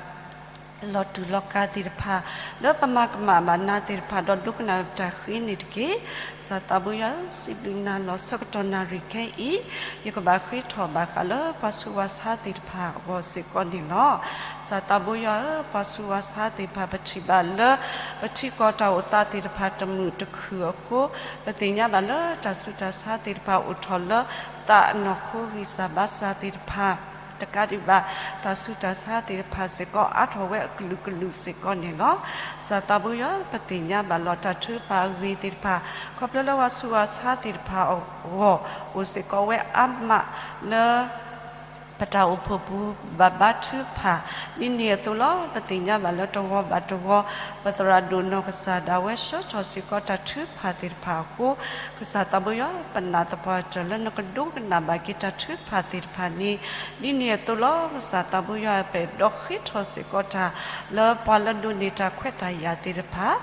လီၤတူာ်လီၤကာ်သ့ၣ်တဖၣ် လၢပမၤကမၣ်ဘၣ်နၤသ့ၣ်တဖၣ် ဒီးဒိကနၣ်ပတၢ်ဃ့န့ၣ်တက့ၢ်. ကစၢ်သးဘိယွၤဧၢ, စံးဘျုးနၤလီၤ. ဆၢကတီၢ်နၣ်ရံၣ်ခဲအံၤ ယကဘၣ်ဃ့ထီၣ်ဘၣ်ဃးလၢပှၤဆူးပှၤဆါသ့ၣ်တဖၣ်အဂီၢ်စ့ၢ်ကီးန့ၣ်လီၤ. ကစၢ်သးဘိယွၤဧၢ, ပှၤဆူးပှၤဆါသ့ၣ်တဖၣ် ပထံၣ်ဘၣ်လၢ ပထံကီၢ်တၢ်အိၣ်သးသ့ၣ်တဖၣ်တမုာ်တခုၣ်အဃိ ပသ့ၣ်ညါဘၣ်လၢတၢ်ဆူးတၢ်ဆါသ့ၣ်တဖၣ်အိၣ်ထီၣ်လၢသးအနီၢ်ခိဂံၢ်စၢ်ဘါစၢ်သ့ၣ်တဖၣ် တကးဒံးဘၣ် တၢ်ဆူးတၢ်ဆါသ့ၣ်တဖၣ်စ့ၢ်ကီး အါထီၣ်ဝဲအကလုာ်ကလုာ်စ့ၢ်ကီးန့ၣ်လီၤ. ကစၢ်သးဘိယွၤဧၢ, ပသ့ၣ်ညါဘၣ်လီၤတၢ်ထုကဖၣ်အဂ့ၤသ့ၣ်တဖၣ် ခီဖျိလၢပှၤဆူးပှၤဆါသ့ၣ်တဖၣ်အဂီၢ် အိၣ်စ့ၢ်ကီးဝဲအါမးလၢ ပတၢ်အိၣ်ဖှိၣ်ပူၤ ဘၣ်ဘါထုကဖၣ် ဒ်န့ၣ်အသိးလီၤ. ပသ့ၣ်ညါဘၣ်လၢတဂီၤဘၣ်တဂီၤ ပသရၣ်ဒိၣ်နီၢ်ကစၢ်ဒၣ်ဝဲဆှၢထီၣ်စ့ၢ်ကီးတၢ်ထုကဖၣ်သ့ၣ်တဖၣ်အဃိ ကစၢ်သးဘိယွၤဧၢ, ပနာ်သပှၢ်တၢၢ်လၢနကဒိကနၣ်ဘၣ်က့ၤတၢ်ထုကဖၣ်သ့ၣ်တဖၣ်န့ၣ် ဒ်န့ၣ်အသိးလီၤ. ကစၢ်သးဘိယွၤဧၢ, ပအဲၣ်ဒိးဃ့ထီၣ်စ့ၢ်ကီးတၢ် လၢပှၤလၢဒိးန့ၢ်တၢ်ခွဲးတၢ်ယာ်သ့ၣ်တဖၣ်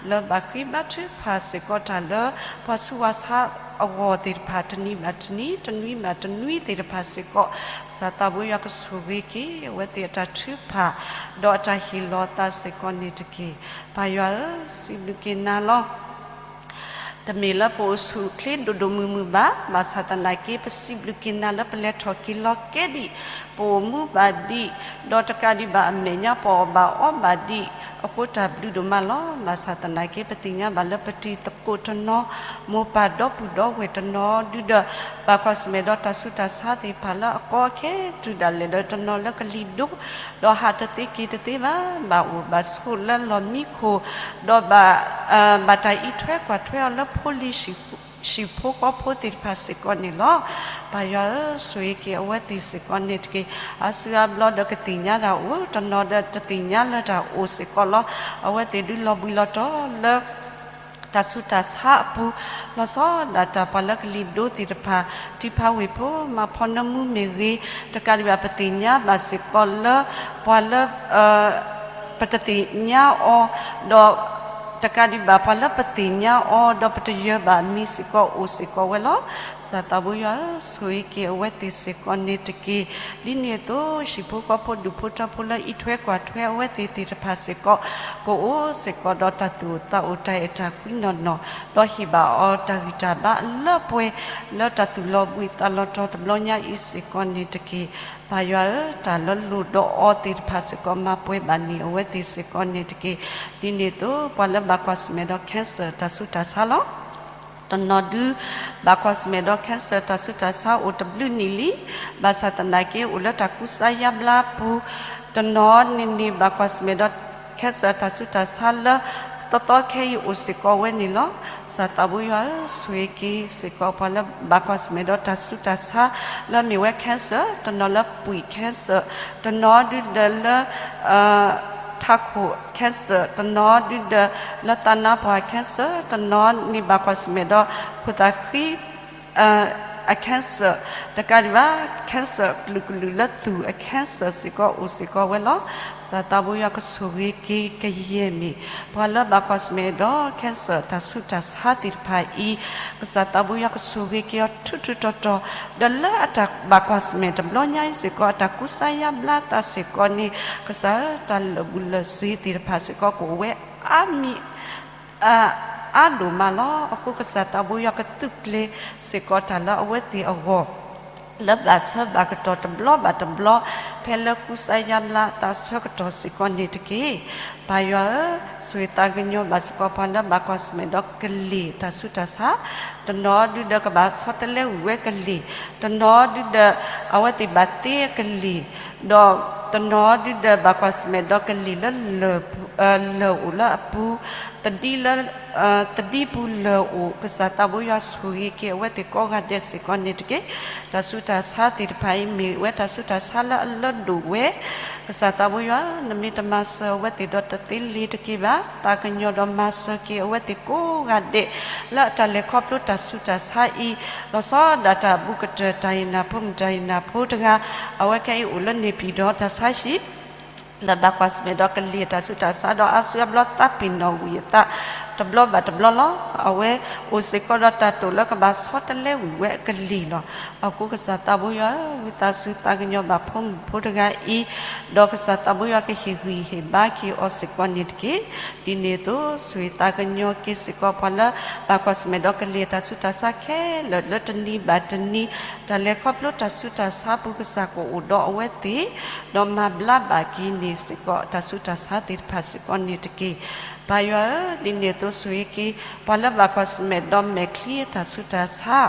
လၢဘၣ်ဃ့ဘါထုကဖၣ်စ့ၢ်ကီးတၢ်လၢ ပှၤဆူးပှၤဆါအဂီၢ်သ့ၣ်တဖၣ် တနံၤဘၣ်တနံၤ တနွံဘၣ်တနွံသ့ၣ်တဖၣ်စ့ၢ်ကီး ကစၢ်သးဘိယွၤကဆိၣ်ဂ့ၤက့ၤ အဝဲသ့ၣ်အတၢ်ထုကဖၣ် ဒီးအတၢ်ဟ့ၣ်လီၤသးစ့ၢ်ကီးန့ၣ်တက့ၢ်. ပၢ်ယွၤဧၢ, စံးဘျုးက့ၤနၤလီၤ. တမ့ၢ်လၢပအိၣ်ဆူၣ်အိၣ်ချ့ဒိၣ်ဒိၣ်မုၢ်မုၢ်ဘၣ်, ဘၣ်ဆၣ်သနာ်က့ ပစံးဘျုးက့ၤနၤလၢပလဲၤထီၣ်က့ၤလီၤကဲဒံး, ပအိၣ်မူဘၣ်ဒံး, ဒီးတကးဒံးဘၣ်အမဲာ်ညါပအီၣ်ဘၣ်အီဘၣ်ဒံး, အဃိတၢ်ဘျုးဒိၣ်မးလီၤ. ဘၣ်ဆၣ်သနာ်က့ ပသ့ၣ်ညါဘၣ်လၢပတံၤသကိးတနီၤ, မိၢ်ပၢ်ဒီပုၢ်ဒီဝဲၢ်တနီၤ, ဒုးဒီး ဘၣ်ကွၢ်ဆၢၣ်မဲာ်ဒီးတၢ်ဆူးတၢ်ဆါသ့ၣ်တဖၣ်လၢအကီအခဲတုၤဒၣ်လဲာ်ဒီးတနီၤလၢကလံၤဒိ ဒီးဟးတသ့က့ၤတသ့ဘၣ်, ဘၣ်အိၣ်ဘၣ်ဆိးလၢလီၢ်မံခိၣ်, ဒီးဘၣ် ဘၣ်တၢ်အံးထွဲကွၢ်ထွဲအီၤလၢဖိလံၤ ဟံၣ်ဖိဃီဖိသ့ၣ်တဖၣ်စ့ၢ်ကီးန့ၣ်လီၤ. ပၢ်ယွၤဧၢ, ဆိၣ်ဂ့ၤက့ၤအဝဲသ့ၣ်စ့ၢ်ကီးန့ၣ်တက့ၢ်. အါစုအါဘျီဒီးကသ့ၣ်ညါတၢ်အိၣ်, တနီၤဒီးတသ့ၣ်ညါလၢတၢ်အိၣ်စ့ၢ်ကီးလီၤ. အဝဲသ့ၣ်ဒုးလီၤဘှံးလီၤတီၤလၢ တၢ်ဆူးတၢ်ဆါအပူၤ, လီၤဆီဒၣ်တၢ်ပှၤလၢကလံၤဒိသ့ၣ်တဖၣ်, ထံဖးဝ့ၢ်ဖိ မၤဖီနၢမူမ့ၢ်ဂ့ၤ, တကးဒံးဘၣ်ပသ့ၣ်ညါဘၣ်စ့ၢ်ကီးလၢ ပှၤလၢ ပတသ့ၣ်ညါအီၤ, ဒီး တကးဒံးဘၣ်ပှၤလၢပသ့ၣ်ညါအီၤ ဒီးပတယၢၤဘၣ်အမံၤစ့ၢ်ကီးအိၣ်စ့ၢ်ကီးဝဲလီၤ. ကစၢ်သးဘိယွၤဧၢ, ဆိၣ်ဂ့ၤက့ၤအဝဲသ့ၣ်စ့ၢ်ကီးန့ၣ်တက့ၢ်. ဒ်န့ၣ်အသိး ဟံၣ်ဖိဃီဖိဒူၣ်ဖိထၢဖိလၢအံးထွဲကွၢ်ထွဲအဝဲသ့ၣ်သ့ၣ်တဖၣ်စ့ၢ်ကီး, ကအိၣ်စ့ၢ်ကီးဒီးတၢ်သူၣ်အိၣ်သးအိၣ်တၢ်အဲၣ်တၢ်ကွံနီၢ်နီၢ်, ဒီးဟ့ၣ်ဘၣ်အီၤတၢ်ဂံၢ်တၢ်ဘါအလၢအပှဲၤ လၢတၢ်သူၣ်လီၤဘှံးသးလီၤတီၤတဘျီညါအံၤစ့ၢ်ကီးန့ၣ်တက့ၢ်. ပၢ်ယွၤဧၢ, တၢ်လၢလိၣ်ဒီးအီၤသ့ၣ်တဖၣ်စ့ၢ်ကီးမၤပှဲၤဘၣ်န့ၢ်အဝဲသ့ၣ်စ့ၢ်ကီးန့ၣ်တက့ၢ်. ဒ်န့ၣ်အသိး ပှၤလၢဘၣ်ကွၢ်ဆၢၣ်မဲာ်ဒီး cancer တၢ်ဆူးတၢ်ဆါလီၤ. တနီၤဒုး ဘၣ်ကွၢ်ဆၢၣ်မဲာ်ဒီး cancer တၢ်ဆူးတၢ်ဆါအိၣ်တဘျုးနံၣ်လံ, ဘၣ်ဆၣ်သနာ်က့ အိၣ်လၢတၢ်ကူစါယါဘျါပူၤ, တနီၤန့ၣ်န့ၣ် ဘၣ်ကွၢ်ဆၢၣ်မဲာ်ဒီး cancer တၢ်ဆူးတၢ်ဆါလၢ သီသီခဲအံၤအိၣ်စ့ၢ်ကီးဝဲန့ၣ်လီၤ. ကစၢ်သးဘိယွၤဧၢ, ဆိၣ်ဂ့ၤက့ၤစ့ၢ်ကီးပှၤလၢဘၣ်ကွၢ်ဆၢၣ်မဲာ်ဒီးတၢ်ဆူးတၢ်ဆါ လၢအမ့ၢ်ဝဲ cancer, တနီၤလၢပှံၢ် cancer, တနီၤဒုဒီးလၢ ထးခိၣ် cancer, တနီၤဒုဒီးလၢသးနါပှၢ် cancer, တနီၤန့ၣ်ဘၣ်ကွၢ်ဆၢၣ်မဲာ်ဒီး ခိၣ်သၣ်ဃံ အ cancer တကးဒံးဘၣ် cancer ကလုာ်ကလုာ်လၢသူၣ်အ cancer စ့ၢ်ကီးအိၣ်စ့ၢ်ကီးဝဲလီၤ. ကစၢ်သးဘိယွၤကဆိၣ်ဂ့ၤက့ၤကယဲၢ်မ့ၢ် ပှၤလၢဘၣ်ကွၢ်ဆၢၣ်မဲာ်ဒီး cancer တၢ်ဆူးတၢ်ဆါသ့ၣ်တဖၣ်အံၤ ကစၢ်သးဘိယွၤကဆိၣ်ဂ့ၤက့ၤအီၤထူးထူးတီၤတီၤ, ဒီးလၢအတၢ်ဘၣ်ကွၢ်ဆၢၣ်မဲာ်တဘျီညါအံၤစ့ၢ်ကီး အတၢ်ကူစါယါဘျါသးစ့ၢ်ကီးန့ၣ် ကစၢ်ဧၢ တၢ်လၢာ်ဘူၣ်လၢာ်စ့ၤသ့ၣ်တဖၣ်စ့ၢ်ကီးကအိၣ်ဝဲအါမံၤ အါဒိၣ်မးလီၤ. အဃိကစၢ်သးဘိယွၤကသုးကျဲၤစ့ၢ်ကီးတၢ်လၢအဝဲသ့ၣ်အဂီၢ် လၢဘၣ်ဆၢဘၣ်ကတီၢ်တဘျီဘၣ်တဘျီ ဖဲလၢကူစါယါဘျါသးဆၢကတီၢ်စ့ၢ်ကီးန့ၣ်တက့ၢ်. ပၢ်ယွၤဧၢ, ဆိၣ်ဂ့ၤသးကညီၤဘၣ်စ့ၢ်ကီးပှၤလၢဘၣ်ကွၢ်ဆၢၣ်မဲာ်ဒီးကလံၤတၢ်ဆူးတၢ်ဆါ, တနီၤဒုဒီးကဘၣ်ဆီတလဲဝံၤဝဲကလံၤ, တနီၤဒုဒီး အဝဲသ့ၣ်ဘၣ်သ့အကလံၤ, ဒီးတနီၤဒုဒီးဘၣ်ကွၢ်ဆၢၣ်မဲာ်ဒီးကလံၤလၢ လၢၢ်အိၣ်လၢအပူၤ, သဒံလၢ သဒံပူၤလၢၢ်အိၣ်, ကစၢ်သးဘိယွၤဆိၣ်ဂ့ၤက့ၤအဝဲသ့ၣ်ကိးဂၤဒဲးစ့ၢ်ကီးန့ၣ်တက့ၢ်. တၢ်ဆူးတၢ်ဆါသ့ၣ်တဖၣ်အံၤမ့ၢ်ဝဲတၢ်ဆူးတၢ်ဆါလၢအလၢဒိၣ်ဝဲ, ကစၢ်သးဘိယွၤ နမ့ၢ်တမၤစၢၤအဝဲသ့ၣ်ဒီးတသ့လ့ၤတက့ၢ်ဘၣ်. သးကညီၤဒီးမၤစၢၤက့ၤအဝဲသ့ၣ်ကိးဂၤဒဲး လၢအတၢ်လဲၤခီဖျိတၢ်ဆူးတၢ်ဆါအံၤ, လီၤဆီဒၣ်တၢ်ဘူးကတၢၢ်တၢ်ယံၤနၢ်ဖိ မတၤယံၤနၢ်ဖိတဂၤ, အဝဲခဲအံၤအိၣ်လၢန့ၣ်ပံၤဒီးတၢ်ဆါဟံၣ် လၢဘၣ်ကွၢ်ဆၢၣ်မဲာ်ဒီးကလံၤတၢ်ဆူးတၢ်ဆါဒီးအါစုအါဘျီသးပ့ၤနီၣ်ဝံၤအသး တဘျီဘၣ်တဘျီလီၤ. အဝဲအိၣ်စ့ၢ်ကီးဒီးတၢ်တိာ်လၢကဘၣ်ဆီတလဲဝံၤဝဲအကလံၤလီၤ. အဃိကစၢ်သးဘိယွၤဧၢ, ဝံသးစူၤသးကညီၤဘၣ်ဖိမုၣ်ဖိတဂၤအံၤ, ဒီးကစၢ်သးဘိယွၤကဟ့ၣ်ဂံၢ်ဟ့ၣ်ဘါက့ၤအီၤစ့ၢ်ကီးန့ၣ်တက့ၢ်. ဒ်န့ၣ်အသိး ဆိၣ်ဂ့ၤသးကညီၤက့ၤစ့ၢ်ကီးပှၤလၢ ဘၣ်ကွၢ်ဆၢၣ်မဲာ်ဒီးကလံၤတၢ်ဆူးတၢ်ဆါခဲလၢာ်လၢတနံၤဘၣ်တနံၤ တၢ်လဲၤခီဖျိတၢ်ဆူးတၢ်ဆါပူၤကစၢ်ကအိၣ်ဒီးအဝဲသ့ၣ်, ဒီးမၤဘျါဘၣ်က့ၤန့ၢ်စ့ၢ်ကီးတၢ်ဆူးတၢ်ဆါသ့ၣ်တဖၣ်စ့ၢ်ကီးန့ၣ်တက့ၢ်. ပၢ်ယွၤဧၢ, ဒ်န့ၣ်အသိးဆိၣ်ဂ့ၤက့ၤ ပှၤလၢဘၣ်ကွၢ်ဆၢၣ်မဲာ်ဒီးမဲာ်ချံအတၢ်ဆူးတၢ်ဆါ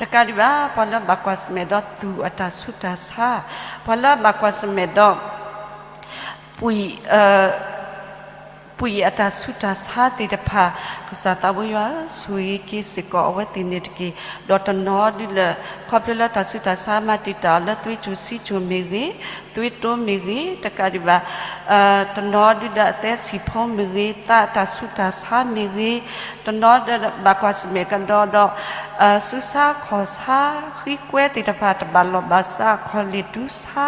တကးဒံးဘၣ် ပှၤလၢဘၣ်ကွၢ်ဆၢၣ်မဲာ်ဒီးသူၣ်အတၢ်ဆူးတၢ်ဆါ, ပှၤလၢဘၣ်ကွၢ်ဆၢၣ်မဲာ်ဒီး ပှံာ် ပှံာ်အတၢ်ဆူးတၢ်ဆါသ့ၣ်တဖၣ်, ကစၢ်သးဘိယွၤဧၢ, ဆိၣ်ဂ့ၤက့ၤစ့ၢ်ကီးအဝဲသ့ၣ်န့ၣ်တက့ၢ်. ဒီးတနီၤဒုလၢ ခီဖျိလၢတၢ်ဆူးတၢ်ဆါမၤတံာ်တာ်အီၤလၢသွေးကြို ဆီးချိုမ့ၢ်ဂ့ၤ, သွေးတိုးမ့ၢ်ဂ့ၤ, တကးဒံးဘၣ် တနီၤဒုဒီးအသည်းဆံးဖိမ့ၢ်ဂ့ၤ, သးအတၢ်ဆူးတၢ်ဆါမ့ၢ်ဂ့ၤ, တနီၤဒီးဘၣ်ကွၢ်ဆၢၣ်မဲာ်ကဒီးဒီး ဆူးဆါခီၣ်ဆါ ဃံကွဲသ့ၣ်တဖၣ်တဘၣ်လီၢ်ဘၣ်စး ခီၣ်လ့ၣ်ဒူဆါ,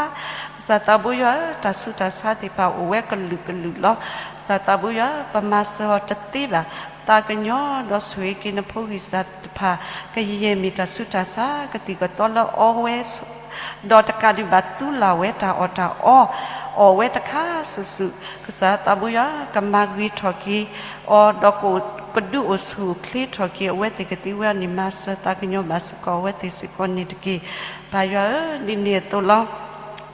ကစၢ်သးဘိယွၤဧၢ, တၢ်ဆူးတၢ်ဆါသ့ၣ်တဖၣ်အိၣ်ဝဲကလုာ်ကလုာ်လီၤ. ကစၢ်သးဘိယွၤဧၢ, ပမၤစၢၤအီၤတသ့ဘၣ်. သးကညီၤဒီးဆိၣ်ဂ့ၤက့ၤနဖိဂံၢ်စၢ်တဖၣ် ကယဲၢ်မ့ၢ်တၢ်ဆူးတၢ်ဆါ ကသံၣ်ကသီလၢအီဝဲ ဒီးတကးဒံးဘၣ်သူလၢ်ဝဲတၢ်အီၣ်တၢ်အီ အီၣ်ဝဲတခါစုာ်စုာ်, ကစၢ်သးဘိယွၤ ကမၤဂ့ၤထီၣ်က့ၤအီၤ ဒီးကဒုးအိၣ်ဆူၣ်အိၣ်ချ့ထီၣ်က့ၤအဝဲသ့ၣ်ကသ့ဝဲအီၤန့ၣ် မၤစၢၤသးကညီၤဘၣ်စ့ၢ်ကီးအဝဲသ့ၣ်စ့ၢ်ကီးန့ၣ်တက့ၢ်. ပၢ်ယွၤဧၢ, ဒ်န့ၣ်အသိးလီၤ.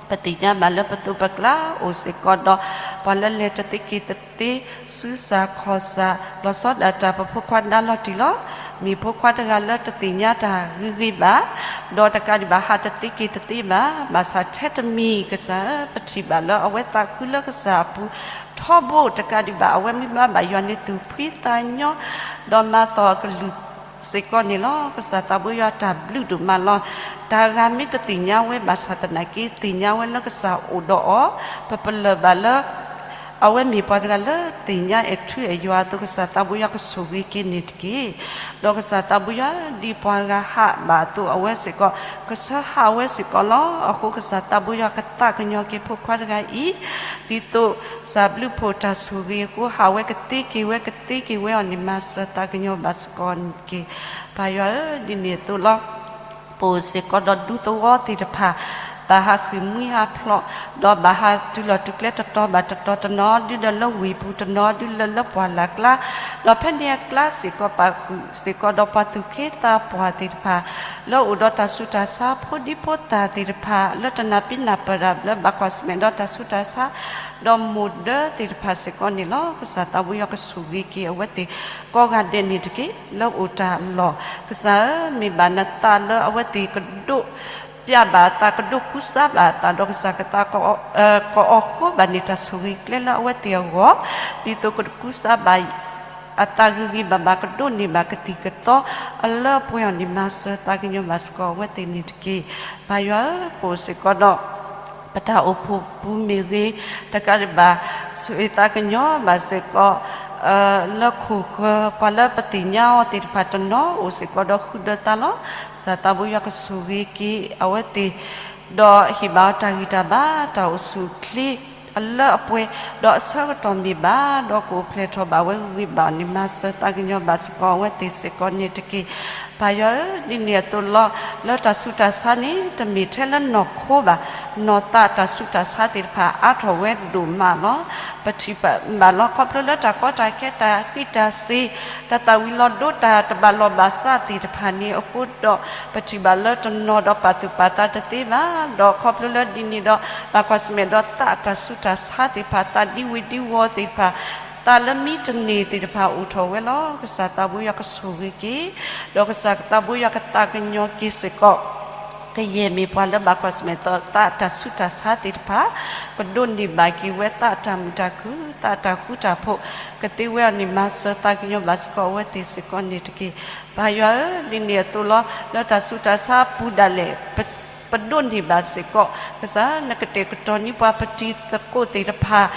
ပသ့ၣ်ညါဘၣ်လၢပသိးပကျါအိၣ်စ့ၢ်ကီးဒီး ပှၤလၢလဲၤတသ့က့ၤတသ့ ဆူးစၢ်ခီၣ်စၢ် လီၤဆီဒၣ်တၢ်ပဖိခွါဒါလီၤတံၢ်လီၤ. မ့ၢ်ဖိခွါတဂၤလၢတသ့ၣ်ညါတၢ်ဂ့ၤဂ့ၤဘၣ်, ဒီးတကးဒံးဘၣ်ဟးတသ့က့ၤတသ့ဘၣ်. ဘၣ်ဆၣ်ထဲတမံၤကစၢ်ဧၢ, ပထံၣ်ဘၣ်လၢအဝဲသးခုလၢကစၢ်အပူၤထီဘိ တကးဒံးဘၣ်အဝဲမ့ၢ်ဘါဘၣ်ယွၤန့ၣ်သူၣ်ဖှံသးညီ ဒီးမၤသီၣ်အကလုၢ်စ့ၢ်ကီးန့ၣ်လီၤ. ကစၢ်သးဘိယွၤတၢ်ဘျုးဒိၣ်မးလီၤ. တၢ်ဂၤမ့ၢ်တသ့ၣ်ညါဝဲဘၣ်ဆၣ်သနာ်က့ သ့ၣ်ညါဝဲလၢကစၢ်အိၣ်ဒီးအီၤ, ပပလၢၢ်ဘၣ်လၢ အဝဲမ့ၢ်ပှၤတဂၤလၢသ့ၣ်ညါအဲၣ်ထူအဲၣ်ယွၤအသိး ကစၢ်သးဘိယွၤကဆိၣ်ဂ့ၤက့ၤန့ၣ်တက့ၢ်. ဒီးကစၢ်သးဘိယွၤ ဒ်ပှၤဂၤဟးဘၣ်အသိးအဝဲစ့ၢ်ကီး ကဆှၢဟးဝဲစ့ၢ်ကီးလီၤ. အဃိကစၢ်သးဘိယွၤကသးကညီၤက့ၤဖိခွါတဂၤအံၤ, ဒ်သိးစၢ်ဘျုးဖှိၣ်တၢ်ဆိၣ်ဂ့ၤအဃိ ဟးဝဲကသ့က့ၤဝဲကသ့က့ၤဝဲအီၤန့ၣ် မၤစၢၤသးကညီၤဘၣ်စ့ၢ်ကီးန့ၣ်တက့ၢ်. ပၢ်ယွၤဧၢ, ဒ်န့ၣ်အသိးလီၤ. ပအိၣ်စ့ၢ်ကီးဒီးဒူသဝီသ့ၣ်တဖၣ် ဘၣ်ဟးဃ့ၢ်မှံဟးဖျိး, ဒီးဘၣ်ဟးတုၤလီၤတုၤကျဲတတီၤဘၣ်တတီၤ, တနီၤဒုဒီးလၢဝ့ၢ်ပူၤ, တနီၤဒုဒီးလၢပှၢ်လၢ်ကျါ, ဒီးဖဲန့ၣ်အကျါစ့ၢ်ကီး ပာ်ဃုာ်စ့ၢ်ကီးဒီးပှၤသူၣ်က့သးပှၢ်သ့ၣ်တဖၣ် လၢအိၣ်ဒီးတၢ်ဆူးတၢ်ဆါ ဖိဒံဖိသၣ်သ့ၣ်တဖၣ် လၢတနၢ်ပံနၢ်ပၢၢ်တၢ်လၢဘၣ်ကွၢ်ဆၢၣ်မဲာ်ဒီးတၢ်ဆူးတၢ်ဆါ ဒီးမိၢ်ဒၢသ့ၣ်တဖၣ်စ့ၢ်ကီးန့ၣ်လီၤ. ကစၢ်သးဘိယွၤကဆိၣ်ဂ့ၤက့ၤအဝဲသ့ၣ်ကိးဂၤဒဲးန့ၣ်တက့ၢ်. လၢအိၣ်တၢ်လီၢ် ကစၢ်ဧၢ, မ့ၢ်ဘၣ်နသးလၢအဝဲသ့ၣ်ကဒိး ပျဲဘၣ်အသး ကဒိၣ်ကူစါဘၣ်အသး ဒီးကစၢ်ကသး ကအီၣ်ဃိဘၣ်န့ၣ် တၢ်ဆိၣ်ဂ့ၤကျဲလၢအဝဲသ့ၣ်အဂီၢ်, ဒ်သိးကကူစါဘၣ် အသးဂ့ၤဂ့ၤဘၣ်ဘၣ် ကဒိးန့ၢ်ဘၣ်ကသံၣ်ကသီအလၢအပှဲၤအီၤန့ၣ် မၤစၢၤသးကညီၤဘၣ်စ့ၢ်ကီးအဝဲသ့ၣ်န့ၣ်တက့ၢ်. ပၢ်ယွၤဧၢ, ပအိၣ်စ့ၢ်ကီးဒီး ပတၢ်အိၣ်ဖှိၣ်ပူၤမ့ၢ်ဂ့ၤ, တကးဒံးဘၣ် ဆိၣ်ဂ့ၤသးကညီၤဘၣ်စ့ၢ်ကီး လၢခိၣ်ဃၢၤ ပှၤလၢပသ့ၣ်ညါအီၤသ့ၣ်တဖၣ်တနီၤ အိၣ်စ့ၢ်ကီးဒီးဃုာ်ဒီးသးလီၤ. ကစၢ်သးဘိယွၤကဆိၣ်ဂ့ၤက့ၤအဝဲသ့ၣ် ဒီးဟ့ၣ်ဘၣ်အီၤတၢ်ဂံၢ်တၢ်ဘါ တၢ်အိၣ်ဆူၣ်အိၣ်ချ့အလၢအပှဲၤ, ဒီးအဆၢကတီၢ်မ့ၢ်ဘၣ် ဒီးကအိၣ်ဖျဲၣ်ထီၣ်ဘၣ်ဝဲဂ့ၤဂ့ၤဘၣ်န့ၣ် မၤစၢၤသးကညီၤဘၣ်စ့ၢ်ကီးအဝဲသ့ၣ်စ့ၢ်ကီးန့ၣ်တက့ၢ်. ပၢ်ယွၤဧၢ, ဒ်န့ၣ်အသိးလီၤ. လၢတၢ်ဆူးတၢ်ဆါန့ၣ် တမ့ၢ်ထဲလၢနီၢ်ခိဘၣ်, နီၢ်သးတၢ်ဆူးတၢ်ဆါသ့ၣ်တဖၣ်အါထီၣ်ဝဲဒိၣ်မးလီၤ. ပထံၣ်ဘၣ်လီၤ ခီဖျိလၢတၢ်ကီတၢ်ခဲ တၢ်ဃံးတၢ်စ့ၤ တၢ်သၣ်ဝံၤလီၤဒိ တၢ်တဘၣ်လိာ်ဘၣ်စးသ့ၣ်တဖၣ်န့ၣ်အဃိဒီး ပထံၣ်ဘၣ်လၢတနီၤဒီးပာ်သူၣ်ပာ်သးတသ့ဘၣ်, ဒီးခီဖျိလၢဒ်န့ၣ်ဒီး ဘၣ်ကွၢ်ဆၢၣ်မဲာ်ဒီးသးတၢ်ဆူးတၢ်ဆါသ့ၣ်တဖၣ် သးဒံဝ့ၤဒံဝီၤသ့ၣ်တဖၣ် သးလၢမံတန့ၢ်သ့ၣ်တဖၣ်အိၣ်ထီၣ်ဝဲလီၤ. ကစၢ်သးဘိယွၤကဆိၣ်ဂ့ၤက့ၤ, ဒီးကစၢ်သးဘိယွၤကသးကညီၤက့ၤစ့ၢ်ကီး ကယဲၢ်မ့ၢ်ပှၤလၢဘၣ်ကွၢ်ဆၢၣ်မဲာ်ဒီးသးတၢ်ဆူးတၢ်ဆါသ့ၣ်တဖၣ်, ကဒိးန့ၢ်ဘၣ်က့ၤဝဲသးတၢ်မုာ်တၢ်ခုၣ် သးတၢ်ဃူတၢ်ဖိး ကသ့ဝဲအီၤန့ၣ် မၤစၢၤသးကညီၤဘၣ်စ့ၢ်ကီးအဝဲသ့ၣ်စ့ၢ်ကီးန့ၣ်တက့ၢ်. ပၢ်ယွၤဧၢ, ဒ်န့ၣ်အသိးလီၤ. လၢတၢ်ဆူးတၢ်ဆါပူၤဒၣ်လဲာ် ပဒိးန့ၢ်ဘၣ်စ့ၢ်ကီး ကစၢ်နကတဲာ်ကတီၤန့ၢ်ပှၤပတံၤသကိးသ့ၣ်တဖၣ်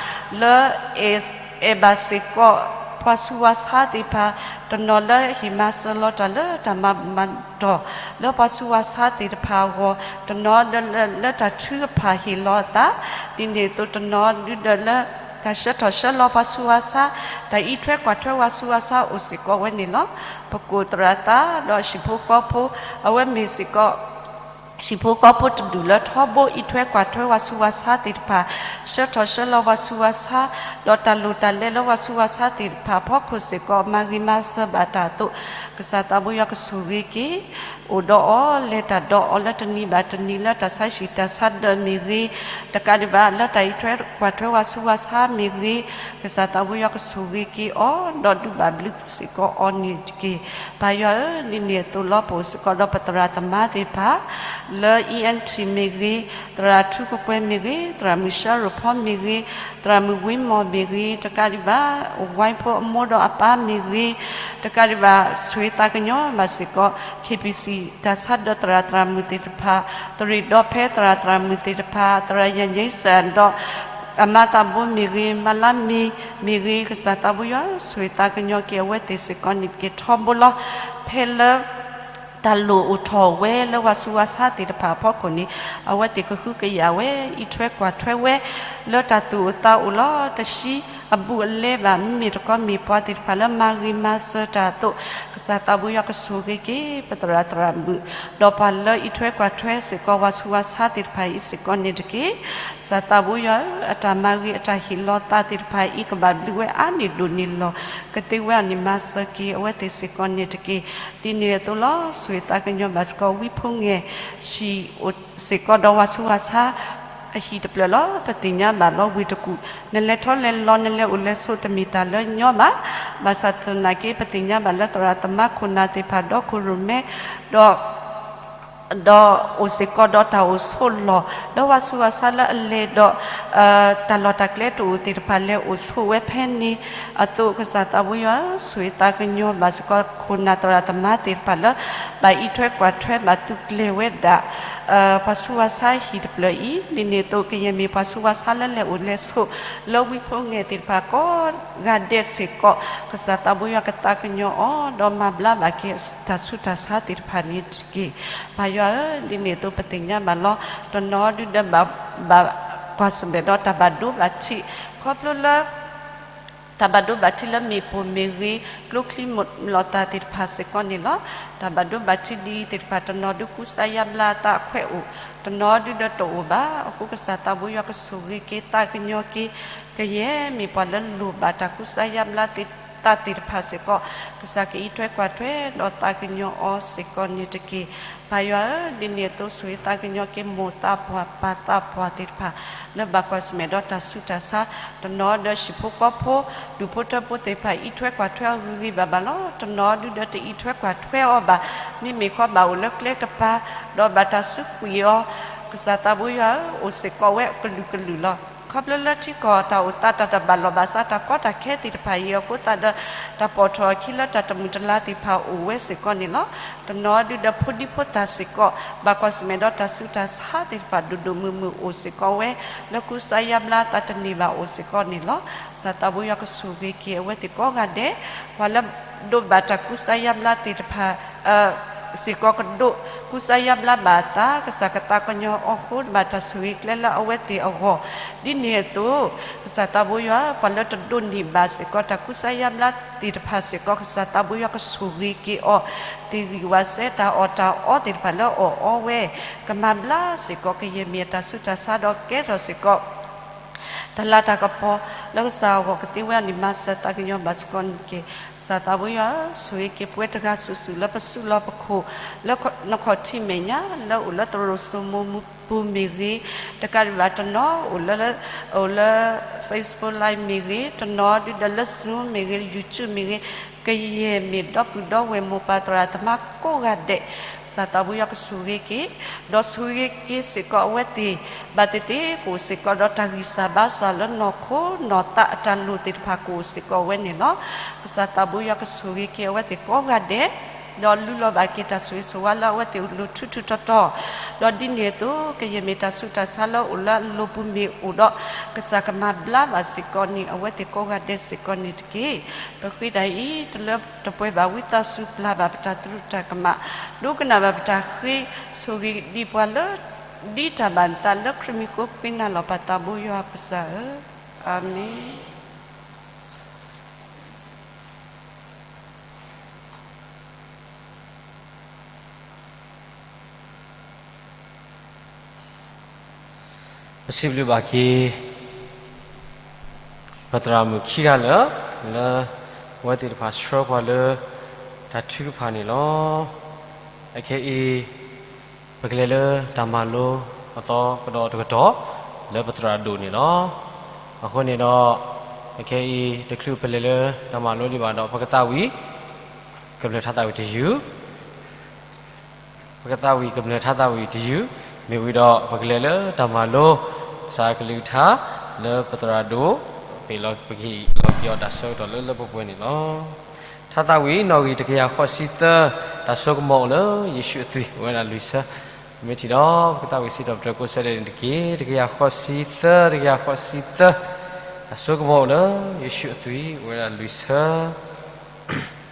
လၢအဲၣ်ဘၣ်စ့ၢ်ကီး ပှၤဆူးဝါဆါသ့ၣ်တဖၣ် တနီၤလၢဟ့ၣ်မၤစၢၤလီၤတၢ်လၢတၢ်မၤဘူၣ်မၤတီၢ် လၢပှၤဆူးဝါဆါသ့ၣ်တဖၣ်အဂီၢ်, တနီၤဒၣ်လၢတၢ်ထုကဖၣ်ဟ့ၣ်လီၤအသး, ဒ်န့ၣ်အသိးတနီၤဒုးဒၣ်လၢ တၢ်ဆှၢထီၣ်ဆှၢလီၤပှၤဆူးဝါဆါ, တၢ်အံးထွဲကွၢ်ထွဲပှၤဆူးဝါဆါအိၣ်စ့ၢ်ကီးဝဲန့ၣ်လီၤ. ပကိၣ်သရၣ်သး ဒီးဟံၣ်ဖိဃီဖိ အဝဲမ့ၢ်စ့ၢ်ကီး ဟံၣ်ဖိဃီဖိတဒူၣ်လၢထီဘိအံးထွဲကွၢ်ထွဲပှၤဆူးဝါဆါသ့ၣ်တဖၣ်, ဆှၢထီၣ်ဆှၢလီၤပှၤဆူးဝါဆါ, ဒီးတၢ်လိၣ်တၢ်လဲလၢပှၤဆူးဝါဆါသ့ၣ်တဖၣ်အဖီခိၣ်စ့ၢ်ကီး မၤဂ့ၤမၤစၢၤဘၣ်တၢ်အသိး, ကစၢ်သးဘိယွၤကဆိၣ်ဂ့ၤက့ၤ အိၣ်ဒီးအီၤ လဲၤတၢ်ဒီးအီၤလၢတနံၤဘၣ်တနံၤ လၢတၢ်ဆါဟံၣ်တၢ်ဆါဒၢးမ့ၢ်ဂ့ၤ, တကးဒံးဘၣ် လၢတၢ်အံးထွဲကွၢ်ထွဲပှၤဆူးဝါဆါမ့ၢ်ဂ့ၤ, ကစၢ်သးဘိယွၤကဆိၣ်ဂ့ၤက့ၤအီၤ ဒီးဒုးဘၣ်ဘျုးစ့ၢ်ကီးအီၤန့ၣ်တက့ၢ်. ပၢ်ယွၤဧၢ, ဒ်န့ၣ်အသိးလီၤ ပအိၣ်စ့ၢ်ကီးဒီးပသရၣ်သမါသ့ၣ်တဖၣ် လၢ အံၣ်အၣ်ထံၣ် မ့ၢ်ဂ့ၤ, သရၣ်ထူကကွဲၤမ့ၢ်ဂ့ၤ, သရၣ်မုၣ်ရှၢရိၣ်ဖီမ့ၢ်ဂ့ၤ, သရၣ်မုၣ်ဝ့မီၢ်မ့ၢ်ဂ့ၤ, တကးဒံးဘၣ် ဝဲဖိအမိၢ်ဒီးအပၢ်မ့ၢ်ဂ့ၤ, တကးဒံးဘၣ် ဆိၣ်ဂ့ၤသးကညီၤဘၣ်စ့ၢ်ကီး ခ့ပံၣ်စံၣ် တၢ်ဆါဒၢးသရၣ်သရၣ်မုၣ်သ့ၣ်တဖၣ်, သရ့ၣ်ဒီဖဲသရၣ်သရၣ်မုၣ်သ့ၣ်တဖၣ်, သရၣ်ယၤယ့စၢ်ဒီး အမၤသးဘိမ့ၢ်ဂ့ၤ, မၤလါမ့ၤမ့ၢ်ဂ့ၤ, ကစၢ်သးဘိယွၤ ဆိၣ်ဂ့ၤသးကညီၤက့ၤအဝဲသ့ၣ်စ့ၢ်ကီးန့ၣ်တက့ၢ်. ထီဘိလီၤ ဖဲလၢ တၢ်လိၣ်အိၣ်ထီၣ်ဝဲလၢပှၤဆူးဝါဆါသ့ၣ်တဖၣ်အဖီခိၣ်န့ၣ် အဝဲသ့ၣ်ကဟုကယာ်ဝဲ အံးထွဲကွၢ်ထွဲဝဲ လၢတၢ်သူၣ်အိၣ်သးအိၣ်လီၤ. တဆံအဘူးအလဲဘၣ် မ့မ့ၢ်တကီမ့ၢ်ပှၤသ့ၣ်တဖၣ်လၢမၤဂ့ၤမၤစၢၤတၢ်အသိး, ကစၢ်သးဘိယွၤကဆိၣ်ဂ့ၤက့ၤ ပသရၣ်သရၣ်မုၣ် ဒီးပှၤလၢအံးထွဲကွၢ်ထွဲစ့ၢ်ကီးပှၤဆူးဝါဆါသ့ၣ်တဖၣ်အံၤစ့ၢ်ကီးန့ၣ်တက့ၢ်. ကစၢ်သးဘိယွၤဧၢ, အတၢ်မၤဂ့ၤအတၢ်ဟ့ၣ်လီၤသးသ့ၣ်တဖၣ်အံၤ ကဘၣ်ဘျုးဝဲအါန့ၢ်ဒိၣ်န့ၢ်လီၤ. ကသ့ဝဲအီၤန့ၣ် မၤစၢၤက့ၤအဝဲသ့ၣ်စ့ၢ်ကီးန့ၣ်တက့ၢ်. ဒ်န့ၣ်အသိးလီၤ ဆိၣ်ဂ့ၤသးကညီၤဘၣ်စ့ၢ်ကီး ဝံဖိငဲၢ် ဟံၣ်အိၣ်စ့ၢ်ကီးဒီးပှၤဆူးပှၤဆါ အဟံၣ်တဖျၢၣ်လီၤ. ပသ့ၣ်ညါဘၣ်လီၤ ဝ့ၢ်တကူၣ် နလဲၤထီၣ်လဲၤလီၤ နလဲၤအိၣ်လဲၤဆိး တမ့ၢ်တၢ်လၢညီဘၣ်. ဘၣ်ဆၣ်သနာ်က့ ပသ့ၣ်ညါဘၣ်လၢသရၣ်သမါခိၣ်နၢ်သ့ၣ်တဖၣ် ဒီခိၣ်ရိၣ်မဲ ဒီး ဒီးအိၣ်စ့ၢ်ကီးဒီးတၢ်အိၣ်ဆိးလီၢ် လၢပှၤဆူးပှၤဆါလၢအလဲၤဒီး တၢ်လီၢ်တၢ်ကျဲတအိၣ်သ့ၣ်တဖၣ် လဲၤအိၣ်ဆိးဝဲဖဲန့ၣ်အသိး ကစၢ်သးဘိယွၤ ဆိၣ်ဂ့ၤသးကညီၤဘၣ်စ့ၢ်ကီး ခိၣ်နၢ်သရၣ်သမါသ့ၣ်တဖၣ်လၢ ဘၣ်အံးထွဲကွၢ်ထွဲဘၣ်သူၣ်ကျဲၤဝဲဒၣ် ပှၤဆူးပှၤဆါဟံၣ်တဖျၢၣ်အံၤ ဒ်န့ၣ်အသိး ကယဲၢ်မ့ၢ်ပှၤဆူးပှၤဆါလၢလဲၤအိၣ်လဲၤဆိး လၢဝံဖိငဲၢ်သ့ၣ်တဖၣ်ကိးဂၤဒဲးစ့ၢ်ကီး ကစၢ်သးဘိယွၤကသးကညီၤအီၤ ဒီးမၤဘျါဘၣ်က့ၤတၢ်ဆူးတၢ်ဆါသ့ၣ်တဖၣ်န့ၣ်တက့ၢ်. ပၢ်ယွၤဧၢ, ဒ်န့ၣ်အသိးပသ့ၣ်ညါဘၣ်လီၤ တနီၤဒုးဒီးဘၣ် ဘၣ်ကွၢ်ဆၢၣ်မဲာ်ဒီးတၢ်ဘၣ်ဒိဘၣ်ထံး ခီဖျိလၢ တၢ်ဘၣ်ဒိဘၣ်ထံးလၢမ့ၣ်ပိၢ်မ့ၢ်ဂ့ၤ ကျိချံမျိာ်သၣ်သ့ၣ်တဖၣ်စ့ၢ်ကီးန့ၣ်လီၤ. တၢ်ဘၣ်ဒိဘၣ်ထံးဒ်အံၤသ့ၣ်တဖၣ် တနီၤဒုးကူစါယါဘျါအသးအခွဲးအိၣ်, တနီၤဒုးဒီးတအိၣ်ဘၣ်. အဃိကစၢ်သးဘိယွၤကဆိၣ်ဂ့ၤက့ၤ သးကညီၤက့ၤ ကယဲၢ်မ့ၢ်ပှၤလၢလိၣ်ဘၣ်တၢ်ကူစါယါဘျါသ့ၣ် တၢ်သ့ၣ်တဖၣ်စ့ၢ်ကီး, ကစၢ်ကအံးထွဲကွၢ်ထွဲ ဒီးသးကညီၤအီၤစ့ၢ်ကီးန့ၣ်တက့ၢ်. ပၢ်ယွၤဧၢ, ဒ်န့ၣ်အသိးဆိၣ်ဂ့ၤသးကညီၤက့ၤမိၢ်သးပှၢ်ပၢ်သးပှၢ်သ့ၣ်တဖၣ် လၢဘၣ်ကွၢ်ဆၢၣ်မဲာ်ဒီးတၢ်ဆူးတၢ်ဆါ, တနီၤဒီးဟံၣ်ဖိဃီဖိ ဒူၣ်ဖိထၢဖိသ့ၣ်တဖၣ် အံးထွဲကွၢ်ထွဲအီၤဂ့ၤဂ့ၤဘၣ်ဘၣ်လီၤ. တနီၤဒုဒီးတအံးထွဲကွၢ်ထွဲအီၤဘၣ်, မ့မ့ၢ်ဃီဘၣ်အိၣ်လၢကျဲကပၤ, ဒီးဘၣ်တၢ်စူးကွံာ်အီၤ, ကစၢ်သးဘိယွၤဧၢ, အိၣ်စ့ၢ်ကီးဝဲအကလုာ်ကလုာ်လီၤ. ခီဖျိလၢထံကီၢ်တၢ်အိၣ်သးတၢ်တဘၣ်လီၢ်ဘၣ်စး တၢ်ကီတၢ်ခဲသ့ၣ်တဖၣ်အံၤအဃိသတးဒီး တၢ်ပိာ်ထီၣ်အခံလၢတၢ်တမုာ်တလၤသ့ၣ်တဖၣ်အိၣ်ဝဲစ့ၢ်ကီးန့ၣ်လီၤ. တနီၤဒုဒီးဖိဒံဖိသၣ်စ့ၢ်ကီး ဘၣ်ကွၢ်ဆၢၣ်မဲာ်ဒီးတၢ်ဆူးတၢ်ဆါသ့ၣ်တဖၣ်ဒိၣ်ဒိၣ်မုၢ်မုၢ်အိၣ်စ့ၢ်ကီးဝဲ လၢကူစါယါဘျါသးတန့ၢ်ဘၣ်အိၣ်စ့ၢ်ကီးန့ၣ်လီၤ. ကစၢ်သးဘိယွၤကဆိၣ်ဂ့ၤက့ၤအဝဲသ့ၣ်ကိးဂၤဒဲး, ပှၤလၢဒိးဘၣ်တၢ်ကူစါယါဘျါသ့ၣ်တဖၣ် စ့ၢ်ကီးကဒိးကူစါယါဘျါဘၣ်အသး, ကစၢ်ကသးကညီၤအီၤဃိ ဘၣ်တၢ်ဆိၣ်ဂ့ၤကျဲလၢအဝဲသ့ၣ်အဂီၢ်, ဒ်န့ၣ်အသိး ကစၢ်သးဘိယွၤ ပှၤလၢတဒိးန့ၢ်ဘၣ်စ့ၢ်ကီးတၢ်ကူစါယါဘျါသ့ၣ်တဖၣ်စ့ၢ်ကီး ကစၢ်သးဘိယွၤကဆိၣ်ဂ့ၤက့ၤအီၤ, သ့ၣ်ဂံၢ်ဝးစဲတၢ်အီၣ်တၢ်အီသ့ၣ်တဖၣ်လၢအီၣ်အီဝဲ, ကမၤဘျါစ့ၢ်ကီးကယဲၢ်မ့ၢ်တၢ်ဆူးတၢ်ဆါဒီးကဲထီၣ်စ့ၢ်ကီး တၢ်လၤတၢ်ကပီၤ လၢကစၢ်အဂီၢ်ကသ့ဝဲအန့ၣ် မၤစၢၤသးကညီၤဘၣ်စ့ၢ်ကီးန့ၣ်တက့ၢ်. ကစၢ်သးဘိယွၤဧၢ, ဆိၣ်ဂ့ၤက့ၤပဝဲတဂၤစုာ်စုာ်လၢပစုလီၢ်ပခိၣ် လၢနခီၣ်ထံးမဲာ်ညါ လၢအိၣ်လၢသရိာ်စိမိၤပူၤမ့ၢ်ဂ့ၤ, တကးဒံးဘၣ်တနီၤ အိၣ်လၢ အိၣ်လၢ Facebook Live မ့ၢ်ဂ့ၤ, တနီၤဒုဒီးလၢ Zoom မ့ၢ်ဂ့ၤ, YouTube မ့ၢ်ဂ့ၤ, ကယဲၢ်မ့ၢ်ဒီပုၢ်ဒီဝဲၢ်မိၢ်ပၢ်သရၣ်သမါကိးဂၤဒဲး ကစၢ်သးဘိယွၤကဆိၣ်ဂ့ၤက့ၤ, ဒီးဆိၣ်ဂ့ၤက့ၤစ့ၢ်ကီးအဝဲသ့ၣ် ဘၣ်သ့ၣ်သ့ၣ်ကအိၣ်စ့ၢ်ကီးဒီးတၢ်ဂံၢ်စၢ်ဘါစၢ်လၢနီၢ်ခိနီၢ်သးအတၢ်လိၣ်သ့ၣ်တဖၣ်ကအိၣ်စ့ၢ်ကီးဝဲန့ၣ်လီၤ. ကစၢ်သးဘိယွၤကဆိၣ်ဂ့ၤက့ၤအဝဲသ့ၣ်ကိးဂၤဒဲး, ဒီးလူလီၤဘၣ်က့ၤတၢ်ဆိၣ်ဂ့ၤဆိၣ်ဝါလၢအဝဲသ့ၣ်လိၤထူထူတီတီ, ဒီးဒ်န့ၣ်အသိး ကယဲၢ်မ့ၢ်တၢ်ဆူးတၢ်ဆါလၢအိၣ်လၢအလိၤပူၤမ့ၢ်အိၣ်ဒီး ကစၢ်ကမၤဘျါဘၣ်စ့ၢ်ကီးန့ၣ် အဝဲသ့ၣ်ကိးဂၤဒဲးစ့ၢ်ကီးန့ၣ်တက့ၢ်. ပဃ့တၢ်အံၤ တလၢတပှဲၤဘၣ် ဝံသးစူၤပျၢ်ဘၣ်ပတၢ်သရူးတၢ်ကမၣ်, ဒိကနၣ်ဘၣ်ပတၢ်ဃ့, ဆိၣ်ဂ့ၤဒံးပှၤလၢ ဒ်တၢ်ဘၣ်နသးလၢခရံာ်မံၤဃိးဃ့နၤလီၤ ပၢ်သးဘိယွၤကစၢ်ဧၢ, အၤမ့ၣ်. ပစံးဘျုးဘၣ်က့ၤ ပသရၣ်မုၣ်ခံဂၤလၢာ် လၢအဝဲသ့ၣ်တဖၣ်ဆှၢပှၤလၢ တၢ်ထုကဖၣ်န့ၣ်လီၤ. အခဲအံၤ ပကလဲၤလၢတၢ်မၤလိအသီကဒီးတကတီၢ် လၢပသရၣ်ဒိၣ်န့ၣ်လီၤ. အဃိန့ၣ်ဒီး အခဲအံၤ တချုးပလဲၤလၢတၢ်မၤလိဒံးဘၣ်ဒီး ပကသးဝံၣ် ကမျၢၢ်ထါသးဝံၣ်တယုၢ် ပကသးဝံၣ်ကမျၢၢ်ထါသးဝံၣ်တယုၢ်, မ့ၢ်ဝံၤဒီး ပကလဲၤလၢတၢ်မၤလိ ကစၢ်အကလုၢ်ကထါ လၢပသရၣ်ဒိၣ်, ပကဟ့ၣ်လီၤက့ၤအီၤတၢ်ဆၢကတီၢ်လၢလၢပှဲၤပှဲၤန့ၣ်လီၤ. ထါသးဝံၣ်နီၣ်ဂံၢ်တကယၤဃိးဆံသၢ, တၢ်စိကမီၤအိၣ်လၢယ့ၣ်ၡူးအသွံၣ် အိၣ်ဝဲဒၣ်လွံၢ်ဆၢ, မ့ၢ်ထံၣ်ဒီး ပကသးဝံၣ်စံးထီၣ်ပတြၢၤကိးဆၢဒဲးန့ၣ်တက့ၢ်. တကယၤဃိးဆံသၢ, တကယၤဃိးဆံသၢ, တၢ်စိကမီၤအိၣ်လၢယ့ၣ်ၡူးအသွံၣ် အိၣ်ဝဲဒၣ်လွံၢ်ဆၢ.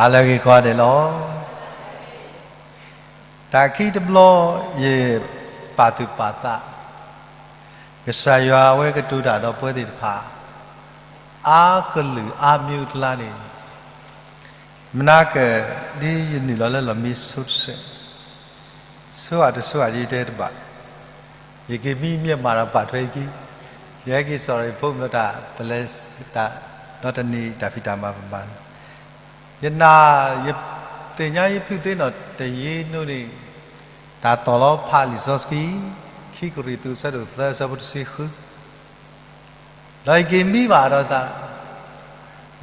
အလၢအဂ့ၤကိးဂၤဒဲးလီၤ. တၢ်ခံတဘျီ ယပာ်သူၣ်ပာ်သး ကစၢ်ယွၤအဝဲကတိၤတၢ်ဒီးပဝဲသ့ၣ်တဖၣ် အါကလုာ်အါမျိုးအကျါန့ၣ် မနၤက ဒ်ယနုာ်လီၤလၢလီၢ်မံဆိတစဲး ဆိအတဆိအယတဲတဘၣ်, ယက့ၤမံမ့ၢ်မၤဒီးပာ်ထွဲအခံ, ယဟဲက့ၤစိာ်ဒီးယဖိမုၣ်ဒီးတၢ်ပလဲၤတၢ် ဒီးတနံၤတၢ်ဖံးတၢ်မၤပမၤန့ၣ် ယနာ် ယသ့ၣ်ညါယဖုးသ့ၣ်နီၣ်တယ့နိန့ၣ် တၢ်သီၣ်လီၤဖးလံာ်စီဆှံ ခံကရံၣ်သူးအဆၢဒိၣ်သၢအဆၢဖိတဆံဃု ဒီးယက့ၤမံဘၣ်ဒီးသး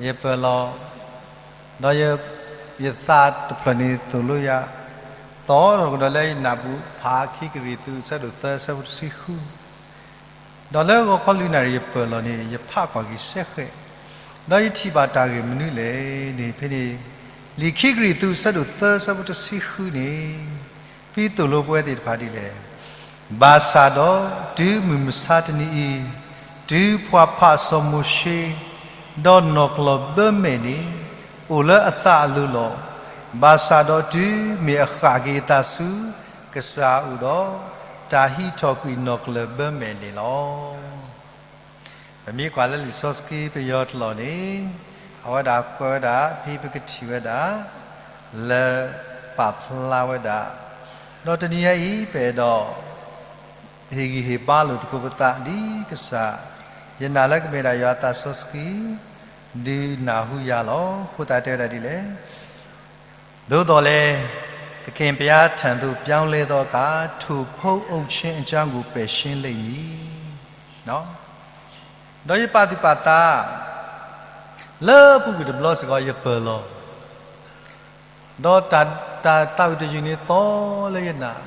ယပၢၤလီၤ ဒီးယသးတဖျၢၣ်န့ၣ်သိၣ်လိယၤ, သီၣ်ထီၣ်ကဒီးလၢယနၢ်ပူၤဖးခံကရံၣ်သူးအဆၢဒိၣ်သၢအဆၢဖိတဆံဃု ဒီးလၢဂီၤခီလွံၢ်နၣ်ရံၣ်ယပၢၤလီၤန့ၣ် ယဖးကွၢ်က့ၤစဲဃဲး, ဒီးယထံၣ်ဘၣ်တၢ်ဂ့ၢ်မနုၤလဲၣ်န့ၣ် ဖဲန့ၣ် လံာ်ခံကရံၣ်သူးအဆၢဒိၣ်သၢအဆၢဖိတဆံဃုန့ၣ် ဖဲသိၣ်လိပဝဲသ့ၣ်တဖၣ်ဒ်လဲၣ်, ဘၣ်ဆၣ်ဒီးတုၤမုၢ်မဆါတနံၤအံၤ, တုၤပှၤဖးစီၤမိၤၡ့ ဒီးနီၢ်ကလီၢ်ဘၢမဲာ်န့ၣ် အိၣ်လၢအသးအလိၤလီၤ. ဘၣ်ဆၣ်ဒီးတုၤမ့ၢ်အဃၣ်က့ၤအသးဆူ ကစၢ်အအိၣ်ဒီး တၢ်ဟံးထီၣ်ကွံာ်နီၢ်ကလီၢ်ဘၢမဲာ်န့ၣ်လီၤ. ပမ့ၢ်ကွၢ်လၢလံာ်စီဆှံပယီၤတလီၢ်န့ၣ် အဝဲဒၣ်ကွဲးဝဲဒၣ် ဖဲပကထံၣ်ဝဲဒၣ် လၢပာ်ဖျါဝဲဒၣ်, ဒီးတနံၤညါအံၤ ပအဲၣ်ဒိး ဟ့ၣ်ဂံၢ်ဟ့ၣ်ဘါလိာ်သကိးပသးဒ်ကစၢ်, ယနာ်လၢကမ့ၢ်ဒၣ်ယွၤအသးစီဆှံ ဒုးနၢ်ဟူယၤလီၤ. အဃိသတးတဲဝဲဒၣ်ဒ်လဲၣ်, သို့သော်လည်း သခင်ဘုရားထံသို့ပြောင်းလဲသောအခါ ထိုဖုံးအုပ်ခြင်းအကြောင်းကို ပယ်ရှင်းလိမ့်မည်. ဒီးယပာ်သူၣ်ပာ်သး လၢအပူၤကွံာ်တဘျီစ့ၢ်ကီး ယပၢၤလီၤ ဒီးတၢ်သးဝံၣ်တယုၢ်န့ၣ်သီၣ်လၢယနၢ်,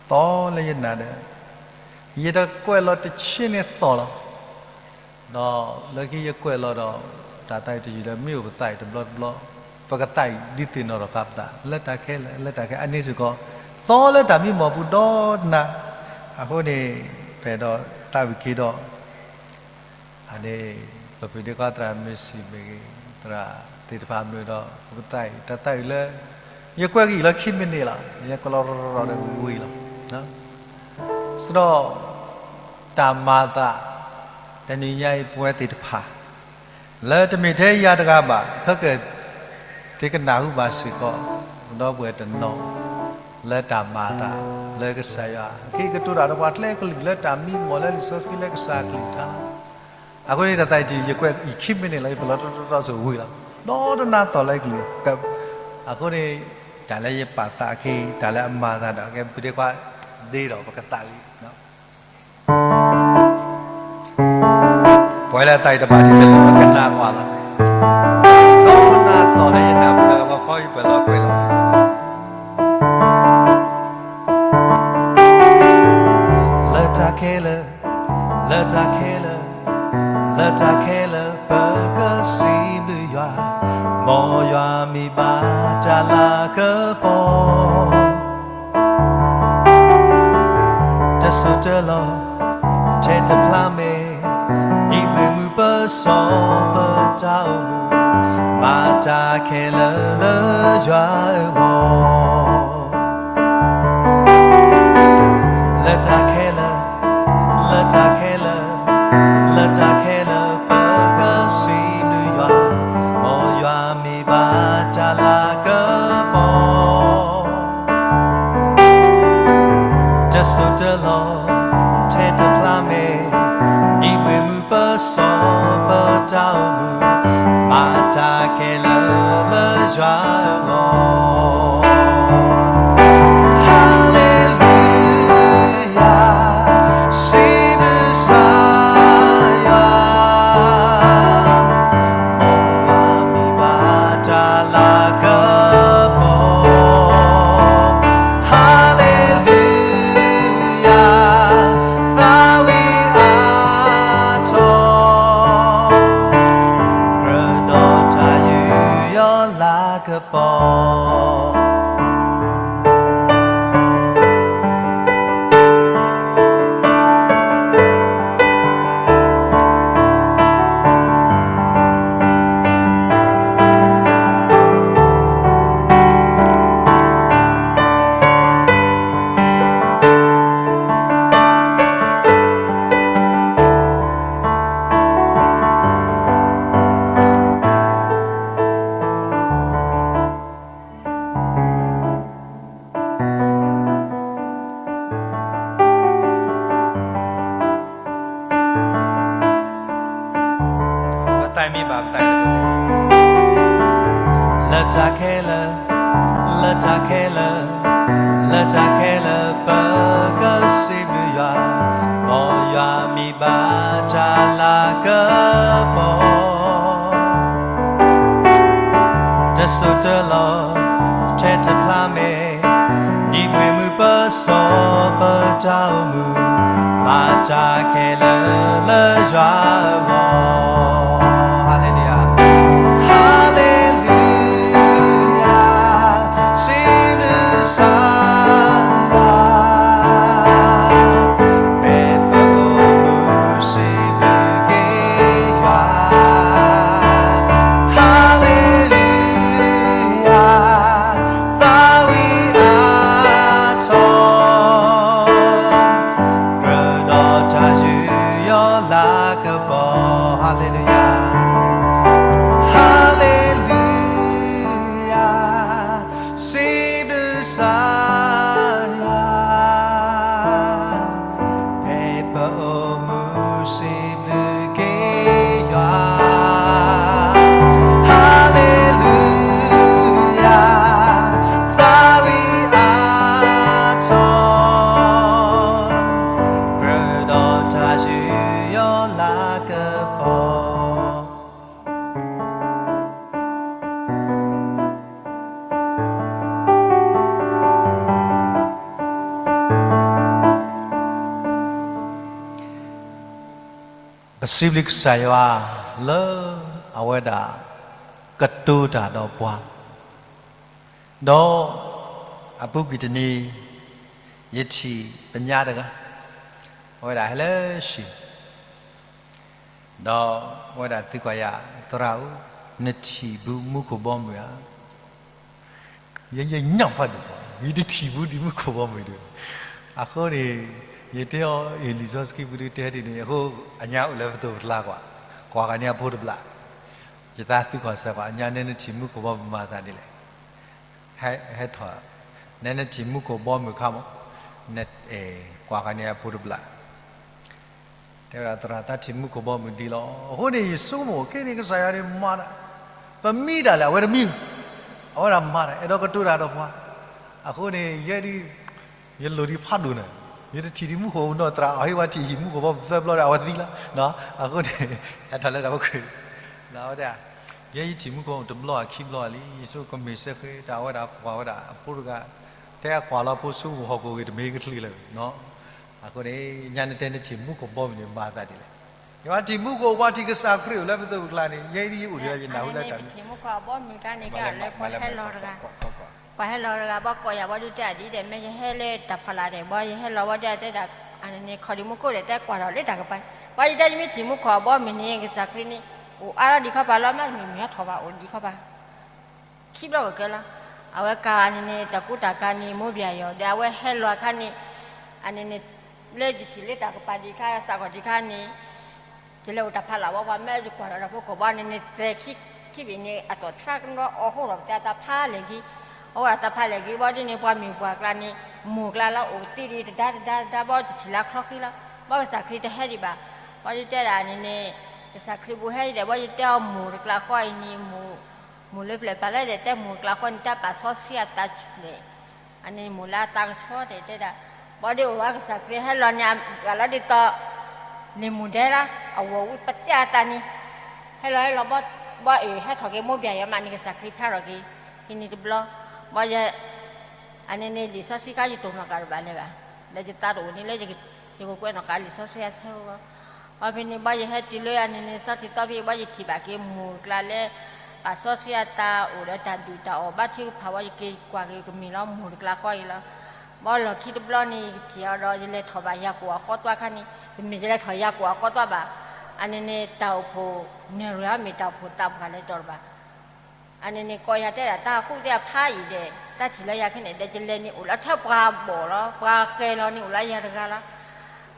သီၣ်လၢယနၢ်ဒီး ယတကွဲးလီၤတဆ့န့ၣ်သီၣ်လီၤ. ဒီးလၢခံယကွဲးလီၤဒီး တၢ်သးဝံၣ်တယုၢ်ဒီး မ့ၢ်အိၣ်ပသးအံၤတဘျီတဘျီ, ပကသးဝံၣ်ဒုးသ့ၣ်နီၣ်ထီၣ်ဃာ်ပသး လၢတၢ်ခဲလၢာ် လၢတၢ်ခဲအံၤန့ၣ်စ့ၢ်ကီး သီၣ်လၢတၢ်မံမီၢ်ပူၤဒီးနၢ်, အဃိန့ၣ် ပအဲၣ်ဒိးသးဝံၣ်က့ၤဒီး အန့ၣ် ပပုၢ်ဒ့ခွါသရၣ်မ့ၢ်စံးမ့ၢ်ဂ့ၤ, သရၣ်သ့ၣ်တဖၣ်မ့ၢ်ဒီး ပကသးဝံၣ် တၢ်သးဝံၣ်လၢ ယကွဲးက့ၤလီၤခံမံးနံးလီၤ, ယကွဲးလီၤရီၤရီၤဒီးဝံၤလီၤ. စဒီး တၢ်မၤသး တနံၤညါအံၤပဝဲသ့ၣ်တဖၣ် လၢတမ့ၢ်ထဲယၤတဂၤဘၣ် ခဲကနံၣ် သုကနၢ်ဟူဘၣ်စ့ၢ်ကီး ဒီပုၢ်ဝဲၢ်တနီၤ လၢတၢ်မၤသး လၢကစၢ်ယွၤ က့ၤကတိၤတၢ်ဒီးပှၤကျဲကလုာ်လၢတၢ်မံမီၢ်လၢလံာ်စီဆှံလၢကစၢ်အကလုၢ်ကထါလီၤ. အဃိန့ၣ်တၢ်သးဝံၣ်တယုၢ် ယကွဲးအံၤခံမံးနံးလီၤ ယပလီၤတရီတရီစိၤဝံၤလီၤ. ဒီတနၤသီၣ်လၢကလုၢ်, အဃိန့ၣ် တၢ်လၢယပာ်သးအခံ တၢ်လၢအမၤသးဒီး ကဲပုၢ်ဒ့ခွါ ဒ့ဒီးပကသးဝံၣ် ပှၤလၢအသးဝံၣ်တဘၣ်ဒ်လဲၣ် ပကနၢ်ကွၢ်လီၤ. ဒီတနၤသီၣ်လၢယနၢ်ပူၤဒီး ဂီၤခီယပၢၤလီၤကွဲးလီၤ. လၢတၢ်ခဲလၢာ်, လၢတၢ်ခဲလၢာ်, လၢတၢ်ခဲလၢာ် ပကစံးဘျုးယွၤ, မ်ယွၤမံၤဘၣ်တၢ်လၤကပီၤ တစိၢ်တလီၢ် ထဲတဖျါမဲာ်, ဒ်ပှ့ၤမုၢ်ပစီၤပတၢ်အိၣ်မူ, မၤတၢ်ခဲလၢာ်လၢယွၤအဂီၢ်. လၢတၢ်ခဲလၢာ်, လၢတၢ်ခဲလၢာ်, လၢတၢ်ခဲလၢာ် ပကစံးဘျုးယွၤ, မ်ယွၤမံၤဘၣ်တၢ်လၤကပီၤ တစိၢ်တလီၢ် ထဲတဖျါမဲာ်, ဒ်ပှ့ၤမုၢ်ပစီၤပတၢ်အိၣ်မူ, မၤတၢ်ခဲလၢာ်လၢယွၤအဂီၢ်. Hallelujah, စံးဘျုးကစၢ်ယွၤ မ်မံၤဘၣ်တၢ်လၤကပီၤ, Hallelujah, သးဝံၣ်အါထီၣ် ကြၢးဒီးတၢ်ယူးယီၣ်လၤကပီၤ မ့ၢ်ဘၣ်ပသးကတၢၢ် လၢတၢ်ခဲလၢာ်, လၢတၢ်ခဲလၢာ်, လၢတၢ်ခဲလၢာ်ပကစံးဘျုးယွၤ, မ်ယွၤမ့ၢ်ဘၣ်တၢ်လၤကပီၤ, တစိၢ်တလီၢ်, ထဲတဖျါမဲာ်, ဒ်ပှ့ၤမုၢ်ပစီပတၢ်အိၣ်မူ, မၤတၢ်ခဲလၢာ်လၢယွၤအဂီၢ်. Hallelujah, hallelujah, စံးဘျုးကစၢ်ယွၤ, ဖဲပအိၣ်မူစံးဘျုးက့ၤယွၤ, hallelujah, သးဝံၣ်အါထီၣ်, ကြၢးဒီးတၢ်ယူးယီၣ်လၤကပီၤ. Hallelujah, hallelujah, စံးဘျုးကစၢ်ယွၤ, ဖဲပအိၣ်မူစံးဘျုးက့ၤယွၤ, hallelujah, သးဝံၣ်အါထီၣ်, ကြၢးဒီးတၢ်ယူးယီၣ်လၤကပီၤ. ပစံးဘျုးကစၢ်ယွၤလၢအဝဲဒၣ်ကတိၤတၢ်ဒီးပှၤ, ဒီးအပူၤကွံာ်တနံၤ ယထံၣ်ပညါတဂၤ, အဝဲဒၣ်ဟဲလၢဟံၣ် ဒီးအဝဲဒၣ်သံကွၢ်ယၤ, သရၣ်ဧၢ, နထံၣ်ဘူးမူခိၣ်ဘီမုၢ်ဧါ. ယဲယညၣ်ဖးဒိၣ်, ယတထံၣ်ဘူးဒံးမူခိၣ်ဘီမုၢ်ဒံး. အဃိန့ၣ် ယတဲအီၤ အ့ၣ် လံာ်စီဆှံပူၤဒုးတဲဒ်န့ၣ်, အဃိအညါအိၣ်လၢပသိးပကျါကွၢ်, ကွၢ်ဃာ်န့ၢ်အဖိတဘျီ, ယသးသံကွၢ်စၢ်ကွၢ်, အညါနဲနထံၣ်မူခိၣ်ဘီမုၢ်မၤသးဒ်လဲၣ်. ဟဲထီၣ်, နဲနထံၣ်မူခိၣ်ဘီမုၢ်ခါမး, နကွၢ်ဃာ်န့ၢ်အဖိတဘျီ. တဲဝဲဒၣ် သရၣ် သးထံၣ်မူခိၣ်ဘီမုၢ်ဒံးလီၤ. အဃိန့ၣ် ယဆိကမိၣ်ခဲအံၤန့ၣ် ကစၢ်ယွၤန့ၣ်မၤတၢ်, ပမံဒၣ်လဲာ် အဝဲတမံ, အဝဲဒၣ်မၤတၢ် အဲၣ်ဒိးကတိၤတၢ်ဒီးပှၤ. အဃိန့ၣ် ယဲဒၣ် ယလိၣ်ဒံးဖးဒိၣ်န့ၣ်, ယတထံၣ်ဒံးမူခိၣ်နီၢ်သရၣ် အဟ့ၣ်ဝဲထံၣ်ဟံၣ်မူခိၣ်ဘီမုၢ်သၢဘျီဒီး အဝဲသံလီၤ. အဃိန့ၣ် ဟဲထီၣ်လၢတၢ်ဖိခွါ, အဝဲဒၣ် ယဲယထံၣ်မူခိၣ်တဘျီခံဘျီလံ, ယဆိကမိၣ်စ့ၢ်ကီး တၢ်ဝဲဒၣ်ကွၢ်ဝဲဒၣ်အဖိတဂၤ, ထဲအကွၢ်လီၤဖိဆိကမိၣ်ဟီၣ်ခိၣ်ဂ့ၤတမ့ၢ်ကချံးလၢၤ. အဃိန့ၣ် ညါနတဲနထံၣ်မူခိၣ်ဘီမုၢ်န့ၣ် မၤသးဒ်လဲၣ်. ယွၤထံၣ်မူခိၣ် ပှၤထံၣ်ကစၢ်ခရံာ်အိၣ်လၢပသိးပကျါန့ၣ် ယဲဒၣ်ယအိၣ်ဒီးယနၢ်ဟူလၢတၢ်မံၤ, ထံၣ်မူခိၣ်အဘီမုၢ်တခါန့ၣ် ကဲလၢပှၤဟဲလီၤတဂၤ, ပှၤဟဲလီၤတဂၤ ဘၣ်ကိးယၤဘီဒုးတဲဒ်ဒီး မ့ၢ်ယဟဲလၢတၢ်ဖီလာ်ဒီး ဘီယဟဲလီၤဘီဒုးတဲဒၣ်, အန့ၣ်န့ၣ် ခီၣ်ဒံးမူခိၣ်ဒီး တဲကွၢ်ထီၣ်လၢတၢ်ကပၤ, ဘီယတဲယမ့ၢ်ထံၣ်မူခိၣ်အဘီမုၢ်န့ၣ် ကစၢ်ခရံာ်န့ၣ် အိၣ်အါထီၣ်ဒံးခီပၤလီၤ မ့တမ့ၢ်မ့ၢ်ဟဲထီၣ်ဘၣ်အိၣ်ဒံးခီပၤ ခံဘျီကကဲလီၤ. အဝဲကၤအန့ၣ်န့ၣ် တၢ်ကူတၢ်ကၤန့ၣ် မိၢ်ဘၣ်ယီၤဒီး အဝဲဟဲလီၤအခါန့ၣ်, အန့ၣ်န့ၣ် လၢယထံၣ်လၢတၢ်ကပၤဒံးခါ စးကီၢ်ဒံးခါန့ၣ်, ယလဲၤအိၣ်တၢ်ဖီလာ်ဘီ ပှၤမၢယကွၢ်ထီၣ်တၢ်ဖိခိၣ်ဘီန့ၣ်န့ၣ် သဲးခံဘ့ၣ်န့ၣ် အတီၢ်ဆှါကဒီး အိၣ်ဟိၣ်ထီၣ်ပတဲအသးဖးလဲၢ်က့ၤ, အိၣ်ဝဲဒၣ်သးဖးလဲၢ်က့ၤဘီဒ်န့ၣ် ပှၤမ့ၢ်ပှၤကျါန့ၣ် မိၢ်ကျါလၢအိၣ်တ့ၢ်ဒံးတဒါတဒါတဒါဘီ ယထံၣ်လၢချီဃံလီၤ. ဘီကစၢ်ခရံာ်တဟဲဒံးဘၣ်. ဘီယတဲဒၣ်န့ၣ်န့ၣ် ကစၢ်ခရံာ်ဘူးဟဲဒံးဒီး ဘီယတဲအီၤမိၢ်တကျါဃီအံၤန့ၣ် မိၢ်လၢပျၢၤပာ်လၢဒီး တဲမိၢ်တကျါဃီန့ၣ် တၢ်ပာ်စီဆှံအသးန့ၣ်, အန့ၣ်မိၢ်လၢအသးကဆှီတဲတဲဒၣ်, ဘီဒ်အိၣ်ဝဲကစၢ်ခရံာ်ဟဲလီၤန့ၣ် အဂၤလီၤဒ်သိး န့ၣ်မိၢ်ဒဲလၢ အဝီၤဝံပတဲအသးန့ၣ်, ဟဲလီၤဟဲလီၤ ဘီအ့ၣ်ဟဲထီၣ်က့ၤမိၢ်ဘၣ်ယီၤမးန့ၣ် ကစၢ်ခရံာ်ဖျါထီၣ်က့ၤ, ဟံးန့ၢ်တဘျီ, ဘီယဲ အန့ၣ်န့ၣ် လံာ်စီဆှံခါယတိၢ်နီၣ်ကးတဘၣ်လၢၤဘၣ်, ဒီးယသးတအိၣ်န့ၣ်လၢ ယကကွဲးနီၣ်ကးလံာ်စီဆှံအဆၢကီး, ဘီဖဲန့ၣ် ဘီယဟဲတုၤလၢအန့ၣ်န့ၣ် စီထံသီဖဲ ဘီယထံၣ်ဘၣ်က့ၤမိၢ်ကျါလၢ ပာ်စီဆှံအသးအိၣ်ဒီးတၢ်ဒုၣ်တၢ်အီၣ်ဘါထုကဖၣ် ဘီယက့ၤကွၢ်က့ၤကမ့ၢ်လီၤမိၢ်တကျါဃီအံၤလီၤ. ဘီလီၢ်ခံတဘျီန့ၣ် ယကထံၣ်အီၤဒီး ယလဲၤထီၣ်ဘၣ်ယၤကိာ်အဃီသွါခါန့ၣ် တမ့ၢ်ယလဲၤထီၣ်ယၤကိာ်အဃီသွါဘၣ်, အန့ၣ်န့ၣ် တၢ်အိၣ်ဖှိၣ် နဲၣ်ရွဲၣ်မ့ၢ်တၢ်အိၣ်ဖှိၣ်သးပှၢ်လဲၤတီၤတဘၣ် အန့ၣ်န့ၣ် ကိးယၤတဲဒၣ် တၢ်ဃူတဲအဖးယံာ်ဒီး တၢ်ထံၣ်လၢယၤခဲန့ၣ်ဒီး ယလဲၤန့ၣ်အိၣ်လၢထဲပှၤဘီၣ်လီၤ ပှၤဃဲၤလီၤန့ၣ်အိၣ်လၢယၤတဂၤလီၤ.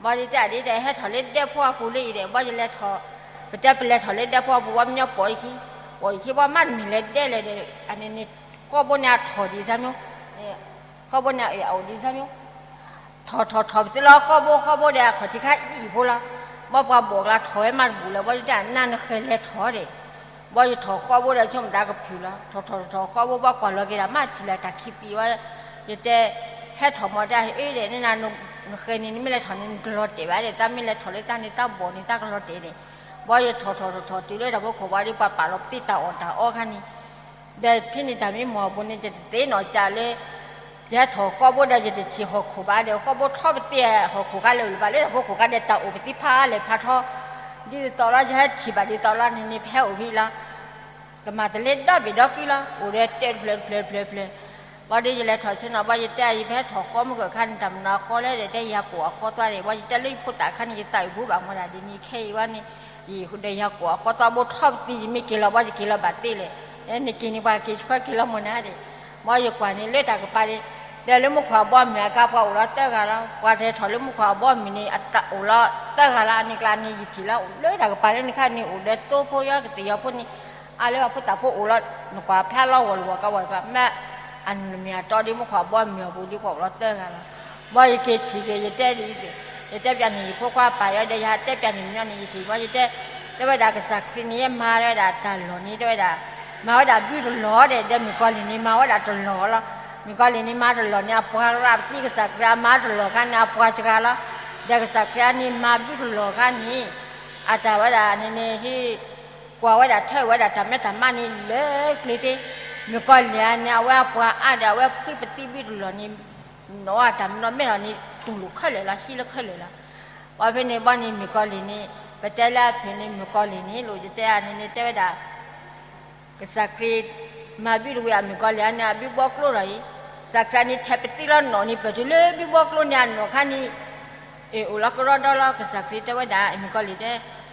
ဘီဒ်တဲဒ်ဒီး ဟဲထီၣ်လၢဒဲဖိအပူၤလၢအံၤဒီး ဘီယလဲၤထီၣ်, ပတဲပလဲၤထီၣ်လၢဒဲဖိအပူၤ ဘီမညီပိာ်ယခံ, ပိာ်ယခံ ဘီမးတမံၤလဲၤဒဲလဲၣ်ဒီး အန့ၣ်န့ၣ် ဃီဘိန့ၣ်အထီၣ်ဒံးစၢ်မျိုး, ဃီဘိန့ၣ်အအိၣ်ဒံးစၢ်မျိုး ထီၣ်ထီၣ်ထီၣ်ပသ့လီၤဃီဘိ ဃီဘိဒီးအခီၣ်ထံးခါအံၤဖိလီၤ. ဘီပှၤဘီၣ်ကျါထီၣ်ဝဲမးတဘူၣ်လၢၤ ဘီဒ်တဲနၤနဃဲၤလဲၤထီၣ်ဒီး ဘီယထီၣ်ဃီဘိဒီးဆိကမိၣ်တၢ်ကဖုၣ်လီၤ, ထီၣ်ထီၣ်ထီၣ်ဃီဘိ ဘီကွၢ်လီၤက့ၤဒၣ်မ့ၢ်ထံၣ်လၢတၢ်ခံပံၤဝဲ, ယတဲ, ဟဲထီၣ်မီၤတဲအ့ၣ်ဒီး နနၤနဃဲၤန့ၣ် နမ့ၢ်လဲၤထီၣ်န့ၣ် နကလီၤတဲာ်ဘၣ်ဒီး တၢ်မ့ၢ်လဲၤထီၣ်လၢတၢ်န့ၣ် တၢ်ဘီၣ်န့ၣ် တၢ်ကလီၤတဲာ်ဒီး, ဘီယထီၣ်ထီၣ်ထီၣ်ထီၣ်တုၤလၢတၢ်ဖိခိၣ်ဘီဒီး ပှၤပာ်လီၤပသံတၢ်အီၣ်တၢ်အီခါန့ၣ်, ဒီးဖဲန့ၣ်တၢ်မ့ၢ်မီၢ်အပူၤန့ၣ် ယတသ့ၣ်နီၣ်ကၢ်လၢ ယဟဲထီၣ်ဃီဘိဒီး ယတထံၣ်ဟီၣ်ခိၣ်ဘၣ်ဒီး ဃီဘိထီပသ့ဟီၣ်ခိၣ်ခါလၢာ်လၢၤဘၣ်လၢတၢ်ဖိခိၣ်ခါဒီး တၢ်အိၣ်ပသံဖးလဲၣ်ဖးထီ, ဒ်သိးလီၤ ယဟဲထံၣ်ဘၣ်ဒ်သိးလီၤန့ၣ်န့ၣ် ပဟဲအိၣ်ဖဲလီၤ, ကမၤတလ့ဒီဘ့ၣ်ဒီကုလီၤ, အိၣ်ဒီးတဲတဖျၢၣ်တဖျၢၣ်တဖျၢၣ်တဖျၢၣ်, ဘီဒီးယလဲၤထီၣ်ဆ့ၣ်နီၤ ဘီယတဲအံၤ ပဟဲထီၣ်ဃီမုၢ်ကၢၢ်ခါန့ၣ် တၢ်မနုၤအဃီလဲၣ်ဒီး တဲယၤကိာ်အဃီသွါန့ၣ် ဘီယတဲလၢယဖိသၣ်ခါန့ၣ် ယသးအုးဘူးဘၣ်မီၤဒၣ်ဒ်န့ၣ်ခဲအံၤဝဲန့ၣ်, ယဒီးယၤကိာ်အဃီသွါဘိထီပသံ ယမ့ၢ်က့ၤလီၤ ဘီယက့ၤလီၤဘၣ်သ့လဲၣ်, နက့ၤန့ၣ် ပှၤက့ၤဆှၢက့ၤလီၤမီၤနၤဒီး, ဘီယကွၢ်န့ၣ်လၢတၢ်ကပၤဒီး, ဒီးလၢမူခိၣ်အဘီအမုၢ်အခါ ပှၤအိၣ်လီၤသၢဂၤလီၤ, ပှၤတဟဲထီၣ်လၢမူခိၣ်အဘီအမုၢ်န့ၣ် အအိၣ်လီၤသၢဂၤလီၤ, အန့ၣ်ကျါန့ၣ် ယထံၣ်လီၤ အိၣ်လၢတၢ်ကပၤလၢန့ၣ်ခါန့ၣ် အိၣ်ဒီးသိဖိယီကသ့ၣ်ယီဖိန့ၣ်, အါလၢအဖိသၣ်ဖိအိၣ်လီၤ, နကွၢ်ဖျါလီၤဂီၢ်လီၤဂီၢ်ကဝီၤတကး မ့ၢ်အမ့ၢ်အတီဒီး မူခိၣ်အဘီအမုၢ်အပူၤဒီး ပှၤအိၣ်လီၤသၢဂၤလီၤ, ဘီယက့ၤထံၣ်က့ၤ ယတဲဒ်အံၤ, ယတဲပျးန့ၣ် ယဖိခွါပာ်ယီၤဒီး ယဟးတဲပျးန့ၣ်မညီန့ၣ် ယထံၣ်ဘီယတဲ, တဲဝဲဒၣ်ကစၢ်ခရံာ်န့ၣ် ယမၤဝဲဒၣ်တၢ်လီၢ်န့ၣ် တဲဝဲဒၣ်, မၤဝဲဒၣ်ဘုတလီၢ်ဒီး ဒီးမုၣ်ကီၤလံၢ်န့ၣ် မၤဝဲဒၣ်တလီၢ်လီၤ, မုၣ်ကီၤလံၢ်န့ၣ် မၤတလီၢ်န့ၣ် အပှၤရၤပသံ ကစၢ်ခရံာ်အမၤတလီၢ်ခါန့ၣ် အပှၤစှၤလီၤ, ဒီးကစၢ်ခရံာ်န့ၣ် မၤဘုတလီၢ်ခါန့ၣ်, အတၢ်ဝဲဒၣ်န့ၣ်န့ၣ် ဟ့ၣ် ကွၢ်ဝဲဒၣ်ထၢဝဲဒၣ်တၢ်မဲတၢ်မါန့ၣ်လၢကျဲသ့, မုၣ်ကီၤလံၢ်န့ၣ် အဝဲအပှၤအါဒီး အဝဲဖှံပသံဘုတလီၢ်န့ၣ်, နီၢ်အတၢ်မနီၤမဲာ်ထီၣ်န့ၣ် တူၢ်လိာ်ခဲလၢာ်လီၤ ဟံးလၢခဲလၢာ်လီၤ, ဘီဖဲန့ၣ်ဘီန့ၣ် မုၣ်ကီၤလံၢ်န့ၣ် ပတဲလၢအဖုၣ်န့ၣ် မုၣ်ကီၤလံၢ်န့ၣ် လိၣ်ယတဲအန့ၣ်န့ၣ် တဲဝဲဒၣ် ကစၢ်ခရံာ် မၤဘုတဝံၤအမုၣ်ကီၤလံၢ်အန့ၣ် အဘုဘီကျိထီၣ်အံၤ, ကစၢ်ခရံာ်န့ၣ် ထဲးပသံလီၤနီၢ်န့ၣ် ပၢၢ်တုၤလၢဘုဘီကျိန့ၣ်အနီၢ်ခါန့ၣ်, အ့ၣ် အိၣ်လီၤကရီဒီလီၤ, ကစၢ်ခရံာ်တဲဝဲဒၣ် မုၣ်ကီၤလံၢ်တဲ,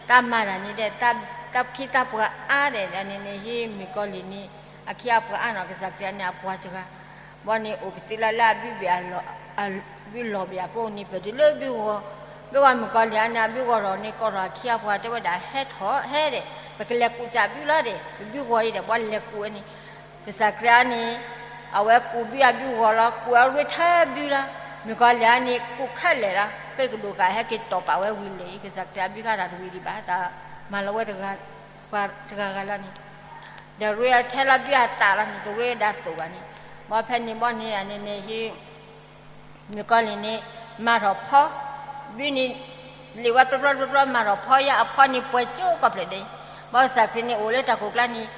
တၢ်မၤတၢ်န့ၣ်ဒီး တၢ်ခံတၢ်ပှၤအါဒီး ဒ်န့ၣ်န့ၣ် ဟ့ၣ်မုၣ်ကီၤလံၢ်န့ၣ် အခံအပှၤအါနီၤ ကစၢ်ခရံာ်န့ၣ် အပှၤစှၤ, ဘီန့ၣ် အိၣ်ပသံလၢလၢအဘုဘ့ၣ်အလီၢ်, ဘုလီၢ်ဘ့ၣ်အကိးန့ၣ် ပၢၢ်တုၤလၢဘုဂီၤ, ဘုဂီၤမုၣ်ကီၤလံၢ်အန့ၣ် အဘုဂီၤထီၣ်န့ၣ် ကိးထီၣ်အခံအပှၤတဲဝဲဒၣ် ဟဲထီၣ်ဟဲဒီး ပကလဲၤကူးစးဘုလီၤဒီး ပဘုဂီၤအံၤဒီး ဘီလဲၤကူးဝဲန့ၣ် ကစၢ်ခရံာ်အန့ၣ် အဝဲကူးဘုအဘုဂီၤလီၤ, ကူးအရ့ထၢဘုလီၤ, မုၣ်ကီၤလံၢ်အန့ၣ် ကူးခဲလၢာ်လီၤ, ဃ့ကဒိၣ်ကး ဟဲက့ၤတီၢ်ပာ်ဝဲဝံၤလၢာ်အံၤ ကစၢ်ခရံာ်အဘုဃါတၢ်တဝံၤဒံးဘၣ်, တၢ်မၤလီၤဝဲတဂၤ ပှၤစှၤဂၤလီၤန့ၣ်, ဒီးရ့ထဲလီၤဘုအသးလီၤန့ၣ် တရ့ဒၣ်သိးဘၣ်န့ၣ်, ဘီဖဲန့ၣ်ဘီန့ၣ် အန့ၣ်န့ၣ်ဟ့ၣ် မုၣ်ကီၤလံၢ်န့ၣ် မၤထီၣ်ဖီ, ဘုန့ၣ် လ့ၣ်ဝဲပျီပျီပျီပျီ မၤထီၣ်ဖီယါအဖီန့ၣ် ပှဲၤကၠိကီၢ်ဖျၢၣ်ဒဲး, ဘီကစၢ်ခရံာ်န့ၣ် အိၣ်လၢတၢ်ကိၢ်ကျါန့ၣ်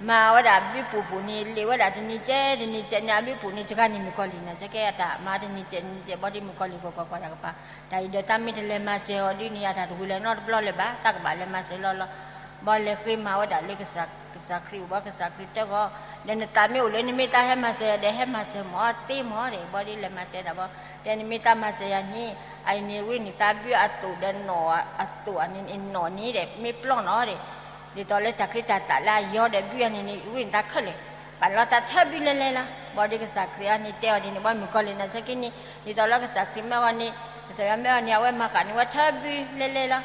မၤဝဲဒၣ်ဘုပူၤပူၤန့ၣ် လ့ၣ်ဝဲဒၣ်တနံၤကဲတနံၤကဲန့ၣ် အဘုပူၤန့ၣ် စှၤန့ၣ် မုၣ်ကီၤလံၢ်န့ၣ် ကဲအတၢ်မၤတနံၤကဲတနံၤကဲ ဘီဒ်မုၣ်ကီၤလံၢ်ကွၢ်ကွၢ်ကွၢ်တၢ်ကပၤ, တၢ်အံၤဒီးတၢ်မ့ၢ်တလဲၤမၤစၢၤအီၤဒ်န့ၣ် အတၢ်တဝံၤလၢၤနီတဘျီလၢၤဘၣ်, တၢ်ကဘၣ်လဲၤမၤစၢၤလီၤလီၤ, ဘီလဲၤဃ့မၤဝဲဒၣ်လၢကစၢ်ခရံာ်အိၣ်ဘၣ် ကစၢ်ခရံာ်တဲဂီၤ, ဒီးနသးမ့ၢ်အိၣ်လၢနမ့ၢ်တၢ်ဟဲမၤစၢၤယၤဒီး ဟဲမၤစၢၤမ့ၢ်သ့မ့ၢ်ဒီး ဘီဒ်လဲၤမၤစၢၤဒၣ်ဘီ, တဲနမ့ၢ်တၢ်မၤစၢၤယၤန့ၣ် အအံၤန့ၣ်ရ့န့ၣ် တၢ်ဘုအသိးဒီးနီၢ်အသိးအန့ၣ် နီၢ်န့ၣ်ဒီး မ့ၢ်ပျီနီၢ်ဒီး ဒ်သိးလၢတၢ်ချံတၢ်သၣ်လၢအယီၤဒီးဘုအန့ၣ်န့ၣ် ရ့န့ၣ်တၢ်ခဲလၢာ်, ပာ်လီၤတၢ်ထၢဘုလဲၤလဲၤလီၤ, ဘီဒ်ကစၢ်ခရံာ်အန့ၣ်တဲအီၤဒ်န့ၣ် ဘီမုၣ်ကီၤလံၢ်န့ၣ် ဆၢက့န့ၣ် ဒ်သိးလၢကစၢ်ခရံာ်မၢအီၤန့ၣ် ကစၢ်ယွၤမၢအီၤန့ၣ် အဝဲမၤဃာ်န့ၢ်ဝဲထၢဘုလဲၤလဲၤလီၤ,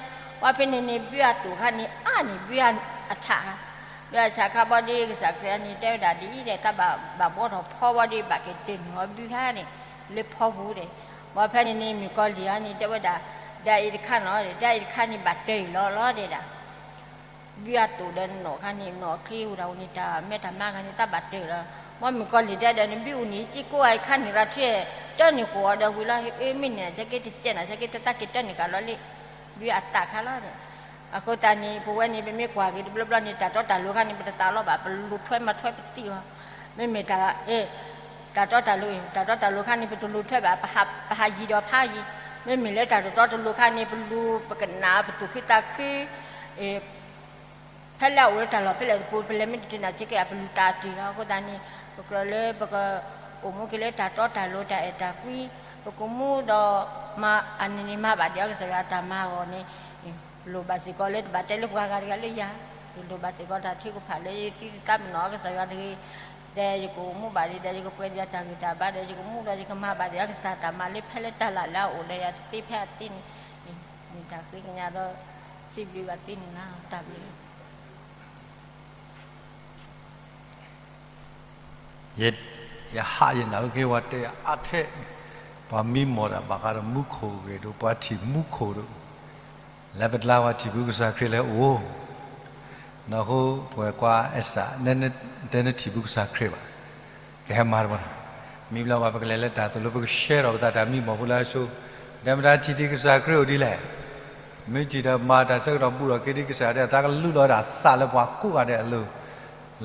ဘီဖဲန့ၣ်န့ၣ် ဘုအသိးခါန့ၣ် အါန့ၢ်ဘုအဆး, ဘုအဆးခါဘီဒ်ကစၢ်ခရံာ်အန့ၣ် တဲဝဲဒၣ်ဒ်အံၤဒီး တၢ်ဘၣ်ဘီထီၣ်ဖီဘီဒ်ဘၣ်က့ၤတၢၢ်န့ၢ်အီၤဘုခါန့ၣ် လၢဖီပူၤဒီး, ဘီဖဲန့ၣ်န့ၣ် မုၣ်ကီၤလံၢ်အန့ၣ် တဲဝဲဒၣ် ဒီးအံၤတခါနီၤ ဒီးအံၤတခါန့ၣ် ဘၣ်တၢၢ်အံၤလီၤလီၤဒဲးဒၣ် ဘုအသိးဒီးနီၢ်ခါန့ၣ် နီၢ်ချံဟူးတၢ်ဟူးန့ၣ် တၢ်မဲတၢ်မါခါန့ၣ် တၢ်ဘၣ်တၢၢ်လီၤ, ဘီမုၣ်ကီၤလံၢ်တဲဒီး နဘုအူန့ၣ် ကံကိးအံၤခါန့ၣ် ရၤထွဲ တၢၢ်န့ၢ်ဃိးအီၤဒီးဝံၤလီၤ, အ့ မ့ၢ်န့ၣ် ဆၢက့တကဲနၤ ဆၢက့တတၢ်က့ၤတၢၢ်န့ၢ်ကးလီၤလံ ဘုအသးခါလီၤန့ၣ်, အဃိသတးန့ၣ် ပဝဲန့ၣ် ပမ့ၢ်ကွၢ်က့ၤတဘျီဘျီန့ၣ် တၢ်တီတၢ်လိၤခါန့ၣ် ပတသးလီဘၣ် ပလူၤထွဲမၤထွဲပသံအီၤ, မ့မ့ၢ်တၢ် တၢ်တီတၢ်လိၤ တၢ်တီတၢ်လိၤခါန့ၣ် ပတလူၤထွဲဘၣ် ပဟးယံၤဒီးဖးယံၤ, မ့မ့ၢ်လၢတၢ်တတီတလိၤခါန့ၣ် ပလူၤပကနၣ်ပသူၣ်ခုသးခု ဖဲလၢအအိၣ်လၢတၢ်လီၢ်ဖဲလဲၣ်တပူၤ ပလဲၤမ့ၢ်တတုၤနၤဆ့က့ အပလူၤတၢ်အတုၤလီၤ. အဃိသတးန့ၣ် ပကြၢးလၢပက အိၣ်မူက့ၤလၢတၢ်တီတၢ်လိၤ တၢ်အဲၣ်တၢ်ကွံ ပကမူဒီး မၤအန့ၣ်န့ၣ် မၤဘၣ်ဒံးအီၤ ကစၢ်ယွၤအတၢ်မၤအဂီၢ်န့ၣ် ပလိၣ်ဘၣ်စ့ၢ်ကီးလၢတဘၣ်တဲလၢပှၤဂၤတဂၤလၢယၤ, ပလိၣ်ဘၣ်စ့ၢ်ကီးတၢ်ထုကဖၣ်လၢယသံသးပ့ၤနီၣ်အီၤ ကစၢ်ယွၤတဂ့ၤ, ဒီးယကအိၣ်မူဘၣ်ဒံး ဒီးယကပှဲၤဒံးတၢ်ဂံၢ်တၢ်ဘါ ဒီးယကမူဒီးယကမၤဘၣ်ဒံးအီၤ ကစၢ်တၢ်မၤလၢဖဲလၢတၢ်လၢ်လၢအအိၣ်ဒီးယၤတသ့ဖဲအသ့န့ၣ် မ့ၢ်တၢ်ဃ့ကညးဒီး စံးဘျုးဘၣ်သ့န့ၣ်လီၤ. တၢ်ဘျုး ယဟးယနၢ်အုၣ်က့ၤဝဲတဲအါထဲ, ပှၤမံမီၢ်တၢ်ဘၣ်ဃးဒီးမူခိၣ်ဂ့ၤဒိၣ် ပှၤထံၣ်မူခိၣ်ဒိၣ်, လဲၤပတြၢၤပှၤထံၣ်ဖုကစၢ်ခရံာ်လၢအအိၣ်, အဃိပဝဲကွၢ်အဲၣ်စး, တဲနထံၣ်ဘူးကစၢ်ခရံာ်ဘၣ်, ကဟဲမၤတဘျီ, မ့ၢ်ဘျီဘၣ် ပကလဲၤလၢတၢ်သိၣ်လိ ပကဆှၢထီၣ်ပသးတၢ်မံမီၢ်ဖိလၢအဆိ, ဒီးမတၤထံၣ်ဒံးကစၢ်ခရံာ်အိၣ်ဒ်လဲၣ်, မ့ၢ်ထံၣ်ဒီးမၤတၢ်ဆၢကတီၢ် ဘူးထီၣ်က့ၤဒံးကစၢ်ယွၤ တၢ်ကလူးလီၤဝဲဒၣ်သးလၢပှၤကိးဂၤဒဲးအလိၤ,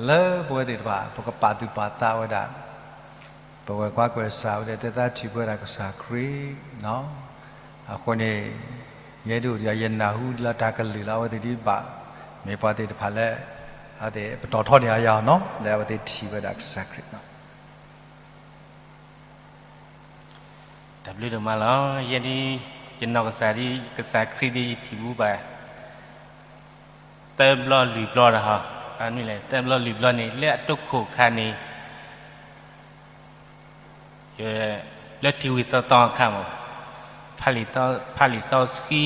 လၢပဝဲသ့ၣ်တဖၣ် ပကပာ်သူၣ်ပာ်သးဝဲဒၣ် ပဝဲကွၢ်ကွဲးစးဝဲဒၣ် တဲသးထံၣ်ပဝဲဒၣ်ကစၢ်ခရံာ်, အဃိန့ၣ် ယဲဒၣ်အိၣ်ဒီး ယနၢ်ဟူလၢတၢ်ကလုၢ်လၢအဝဲသ့ၣ်ဒ်ဘၣ်, မ့ၢ်ပှၤသ့ၣ်တဖၣ်လၢ အဝဲသ့ၣ်ပတီၢ်ထီန့ၢ်အယၤအီၤနီၤ လၢအဝဲသ့ၣ်ထံၣ်ဝဲဒၣ်ကစၢ်ခရံာ်နီၤ. တၢ်ဘျုးဒိၣ်မးလီၤ. ယဲဒၣ် ယနီၢ်ကစၢ်ဒ် ကစၢ်ခရံာ်ဒ်ယထံၣ်ဘူးဘၣ် သၢဘျီလွံၢ်ဘျီဒီးဟီ, သၢဘျီလွံၢ်ဘျီန့ၣ် လၢအတိခိၣ်အခါန့ၣ် လၢထံဝံၤသီသီအခါမး, ဖးလံာ်စီဆှံ,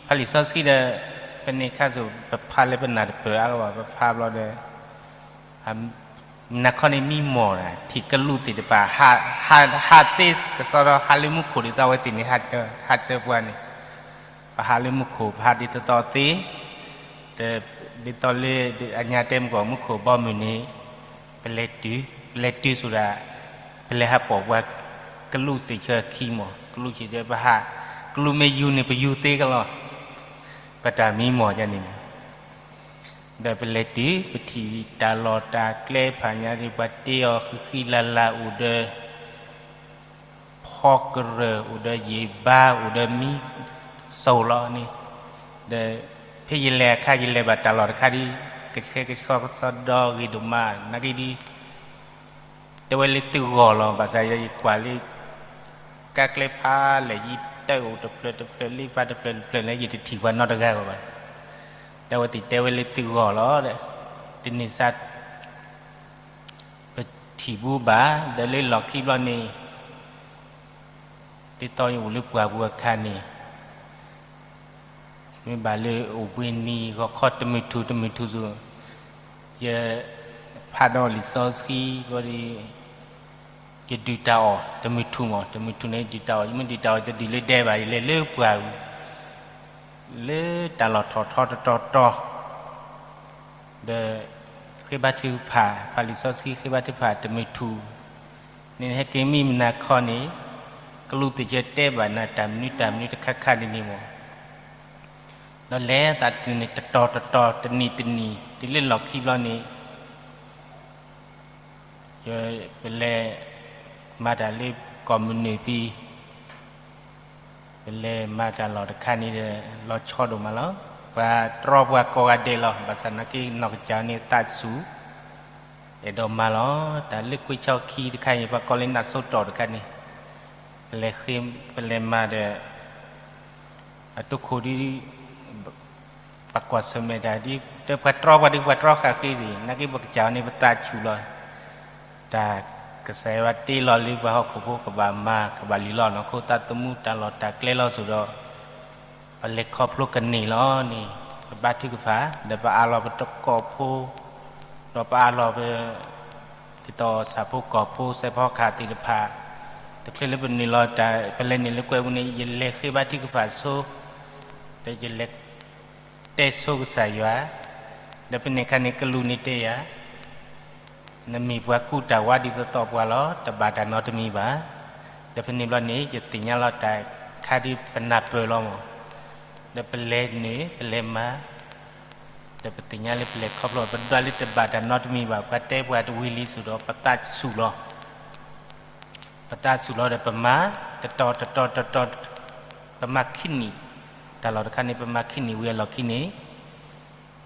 ဖးလံာ်စီဆှံဒီး ဖဲန့ၣ်အခါစိၤ ပဖးလၢပနၢ်တပၢၢ်အါလီၤဘၣ်, ပဖးဘျီဒီး နၤခီန့ၣ်မံမီၢ်ဒၣ် ထံၣ်ကလူးသ့ၣ်တဖၣ် ဟးသ့ကစီဒီ ဟးလၢမူခိၣ်ဒ်သိးအဝဲသ့ၣ်န့ၣ် ဟးဆၢပှၤန့ၣ်, ပဟးလၢမူခိၣ် ပဟးဒ်သိးသိးသ့, ဒ်သိးလၢအညါတဲမုၢ်ကီၢ်မူခိၣ်ဘီမုၢ်န့ၣ် ပလဲၤတုၤ, ပလဲၤတုၤဆိဒၣ် ပလဲၤဟးပိာ်ပှၤကလူးသ့ၣ်ဆၢခံမီၢ်, ကလူးသ့ၣ်ဆၢ ပဟး, ကလူးမ့ၢ်ယူၤန့ၣ် ပယူၤသ့ကလီၤ, ပတၢ်မံမီၢ်ဒ်န့ၣ်န့ၣ် ဒီးပလဲၤတုၤ ပထံၣ်တၢ်လီၢ်တၢ်ကျဲဖးညါဒ် ပှၤတ့အီၤဃံဃံလၤလၤအိၣ်ဒီး ဖီကရၢၢ် အိၣ်ဒီးယံာ်ဘါ အိၣ်ဒီးမံစိၤလီၤန့ၣ်, ဒီးဖဲယလဲၤအခါ ယလဲၤဘၣ်တၢ်လီၢ်တခါဒ် ကဆှဲကဆှီကစီဒီဂ့ၤဒိၣ်မး နာ်က့ဒ် တဲဝဲလၢသုဂီၢ်လီၤ. ဘၣ်ဆၣ်ယဲယကွၢ်လၢ ကါကျဲဖးလဲၣ် ယတၢ်အိၣ်တဖျၢၣ်တဖျၢၣ် လၢဖးတဖျၢၣ်တဖျၢၣ်န့ၣ် ယတထံၣ်ပှၤနီတဂၤဂီၢ်ဘၣ်. ဒီးအဝဲသ့ၣ်တဲဝဲလၢသုဂီၢ်လီၤဒီး တန့ၢ်စၢ် ပထံၣ်ဘူးဘၣ် ဒီးလၢလီၢ်ခံဘျီန့ၣ် ဒ်သိးယအိၣ်လၢပှၢ်ပူၤအခါန့ၣ် မ့ၢ်ဘၣ်လၢအိၣ်ဘှံးနံၤဂီၤခီတမုၢ်ထူၣ်တမုၢ်ထူၣ်စိၤ ယဖးဒီးလံာ်စီဆှံဘျီဒီး ယဒုၣ်တၢ်အီၣ်တမုၢ်ထူၣ်မး တမုၢ်ထူၣ်န့ၣ်ဒုၣ်တၢ်အီၣ် ယမ့ၢ်ဒုၣ်တၢ်အီၣ် ယတဒုၣ်လၢဒဲဘၣ် ယလဲၤလၢပှၢ်ပူၤ လၢတၢ်လီၢ်ထီၣ်ထီတတီၤတီၤ ဒီးဃ့ဘါထုကဖၣ် ဖးလံာ်စီဆှံဃ့ဘါထုကဖၣ်တမုၢ်ထူၣ်န့ၣ် ဟဲက့ၤမံမုၢ်နၤခီန့ၣ် ကလူးသ့ၣ်ဆၢတဲဘၣ်နၤတၢ်မနုၤတၢ်မနုၤတခါခါန့ၣ်န့ၣ်မး ဒီးလဲၤသးတနံၤတတီၤတတီၤ တနံၤတနံၤ တုၤလၢလီၢ်ခံဘျီန့ၣ် ပလဲၤမၤတၢ်လၢကီၢ်မုၢ်နုာ်ဖဲ ပလဲၤမၤတၢ်လီၢ်တခါန့ၣ်ဒီး လီၤဆီဒိၣ်မးလီၤ. ပှၤတြီပှၤကိးဂၤဒဲးလီၤ. ဘၣ်ဆၣ်နာ်က့နီၢ်ကစၢ်န့ၣ်သးဆူၣ် အဲၣ်ဒိးမၤလီၤ. တၢ်လၢကွ့ၢ်ဆီခံတခါအံၤ ပှၤကိးလၢနးစိးတီၢ်တခါန့ၣ် ပလဲၤဃ့ ပလဲၤမၤဒီး အတိခိၣ်ဒ် ပှၤကွၢ်ဆၢၣ်မဲာ်တၢ်ဒ် တၢ်ပှၤတြီပှၤဒ်ပှၤတြီဃာ်ဃ့စ့ၢ် နာ်က့ပကစၢ်န့ၣ် ပသးဆူၣ်လီၤ. တၢ်ကစၢ်ယွၤတ့လီၤလၢပှၤဟီၣ်ခိၣ်ဖိကဘၣ်မၤကဘၣ်လံၤလီၤနီၤ ခိၣ်သးသမူတၢ်လီၢ်တၢ်ကျဲလီၤစိၤဒီး ပလဲၤခီဖျိကန့ၢ်လီၤန့ၣ် ပဘါထုကဖၣ် ဒီးပအးလီၤပတကီၢ်ဖိ ဒီးပအးလီၤပ ဒ်သိးဆၣ်ဖိကီၢ်ဖိ စဲးဖီကဟၣ်သ့ၣ်တဖၣ် တချုးလၢပနုာ်လီၤတၢ် ပလဲၤနုာ်လၢကွဲးပူၤန့ၣ် ယလဲၤဃ့ဘါထုကဖၣ်ဆိ ဒီးယလဲၤတဲဆိကစၢ်ယွၤ ဒီးဖဲန့ၣ်အခါန့ၣ် ကလူးန့ၣ်တဲယၤ နမ့ၢ်ပှၤကူတၢ်ဝါဒ်သိးသိးပှၤလီၤ တဘၣ်တၢ်နီတမံၤဘၣ်. ဒီးဖဲန့ၣ်ဘျီန့ၣ် ယသ့ၣ်ညါလီၤတၢ်ခါဒ်ပနၢ်ပၢၢ်လီၤမး ဒီးပလဲၤနုာ် ပလဲၤမၤ ဒီးပသ့ၣ်ညါလၢပလဲၤခီဖျိ ပဒွးလၢတဘၣ်တၢ်နီတမံၤဘၣ် ပှၤတဲပှၤတဝံၤလံစိၤဒီး ပသးဆူၣ်လီၤ. ပသးဆူၣ်လီၤဒီးပမၤ တတီၤတတီၤတတီၤ ပမၤခံနံၣ် တၢ်လီၢ်တခါန့ၣ် ပမၤခံနံၣ်ဝံၤအလီၢ်ခံန့ၣ်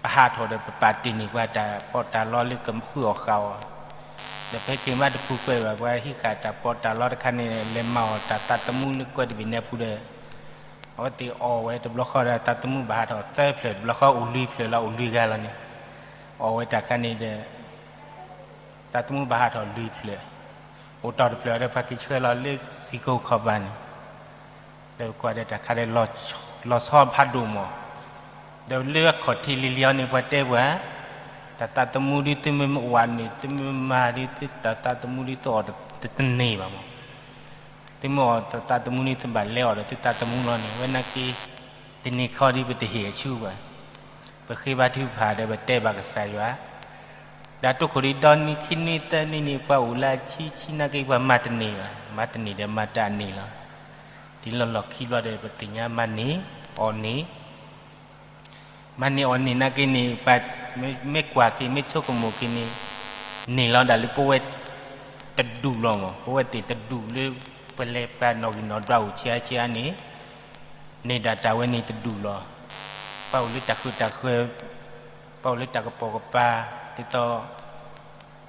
ပဟးထီၣ်ဒီးပပာ်တ့ၢ်န့ၢ်ပှၤတၢ်ပီးတၢ်လီလၢကဃုအီၣ်ဃုအီၣ် ဒီးပဟဲက့ၤမးတပူၤကွံာ်ဘၣ် ပှၤဟံးဃာ်တၢ်ပီးတၢ်လီတခါန့ၣ် လဲၤမၤအီၣ်တၢ်သးသမူလၢကွဲးတဘ့ၣ်န့ၣ်အပူၤဒီး အဝဲသ့ၣ်အီၣ်ဝဲတဘျီဃီဒီး သးသမူဘၣ်ဟးထီၣ်သၢဖျၢၣ် တဘျီဃီအိၣ်လွံၢ်ဖျၢၣ်လီၤ အိၣ်လွံၢ်ဂၤလီၤန့ၣ် အီၣ်ဝဲတၢ်ခါန့ၣ်ဒီး သးသမူဘၣ်ဟးထီၣ်လွံၢ်ဖျၢၣ် အိၣ်တ့ၢ်တဖျၢၣ်ဒီး ပှၤက့ၤဆှၢလီၤလၢစံၣ်ကိၣ်ခီၣ်ဘၣ်န့ၣ် ဒီးပကွၢ်ဒီးတၢ်ခါဒီး လီၤဆီဖးဒိၣ်မး ဒီးလၢအခီၣ်ထံးလံၤလံၤအီၤန့ၣ် ပှၤတဲပှၤ တၢ်သးသမူဒ်သုမ့ၢ်မၤအီၣ်န့ၣ် သုမ့ၢ်မၤဒ်သု တၢ်သးသမူဒ်သုအီၣ်တန့ၢ်ဘၣ်မး သုမ့ၢ်အီၣ်တၢ်သးသမူန့ၣ် သုဘၣ်လဲၤအီၣ်ဒီးသုသးသမူလီၤန့ၣ် ဝဲနာ်က့ တနံၤခီဒ်ပတဟ့ၣ်အဆူၣ်ဘၣ် ပဃ့ဘါထုကဖၣ်ဒီးပတဲဘၣ်ကစၢ်ယွၤ, ဒီးတိၢ်ခိၣ်ဒံးဒီနံၤခံနွံသၢနွံန့ၣ် ပှၤအိၣ်လၢအဆံဆံနာ်က့ ပှၤမၤတန့ၢ်ဘၣ်, မၤတန့ၢ်ဒီးမၤတၢ်အန့ၢ်လီၤ. တုၤလီၢ်လီၢ်ခံဘျီဒီး ပသ့ၣ်ညါမၤန့ၢ်အီၣ်န့ၢ် မၤန့ၢ်အီၣ်န့ၢ်နာ်က့န့ၣ် ပှၤမ့ၢ်ကွၢ်က့ၤ မ့ၢ်ဆိကမိၣ်က့ၤန့ၣ် န့ၢ်လီၤဒၣ်လၢပဝဲတဒူၣ်လီၤမး, ပဝဲသ့ၣ်တဒူၣ်လၢ ပလဲၤပှၤနီၣ်ဂံၢ်နီၣ်ဒွးအိၣ်ဆံးအါဆံးအါန့ၣ် န့ၢ်ဒၣ်တၢ်ဝဲန့ၣ်တဒူၣ်လီၤ. ပှၤအိၣ်လၢတၢ်ဃုာ်တၢ်ဃၢၤ, ပှၤအိၣ်လၢတၢ်ကပိာ်ကပၤ, ဒ်သိး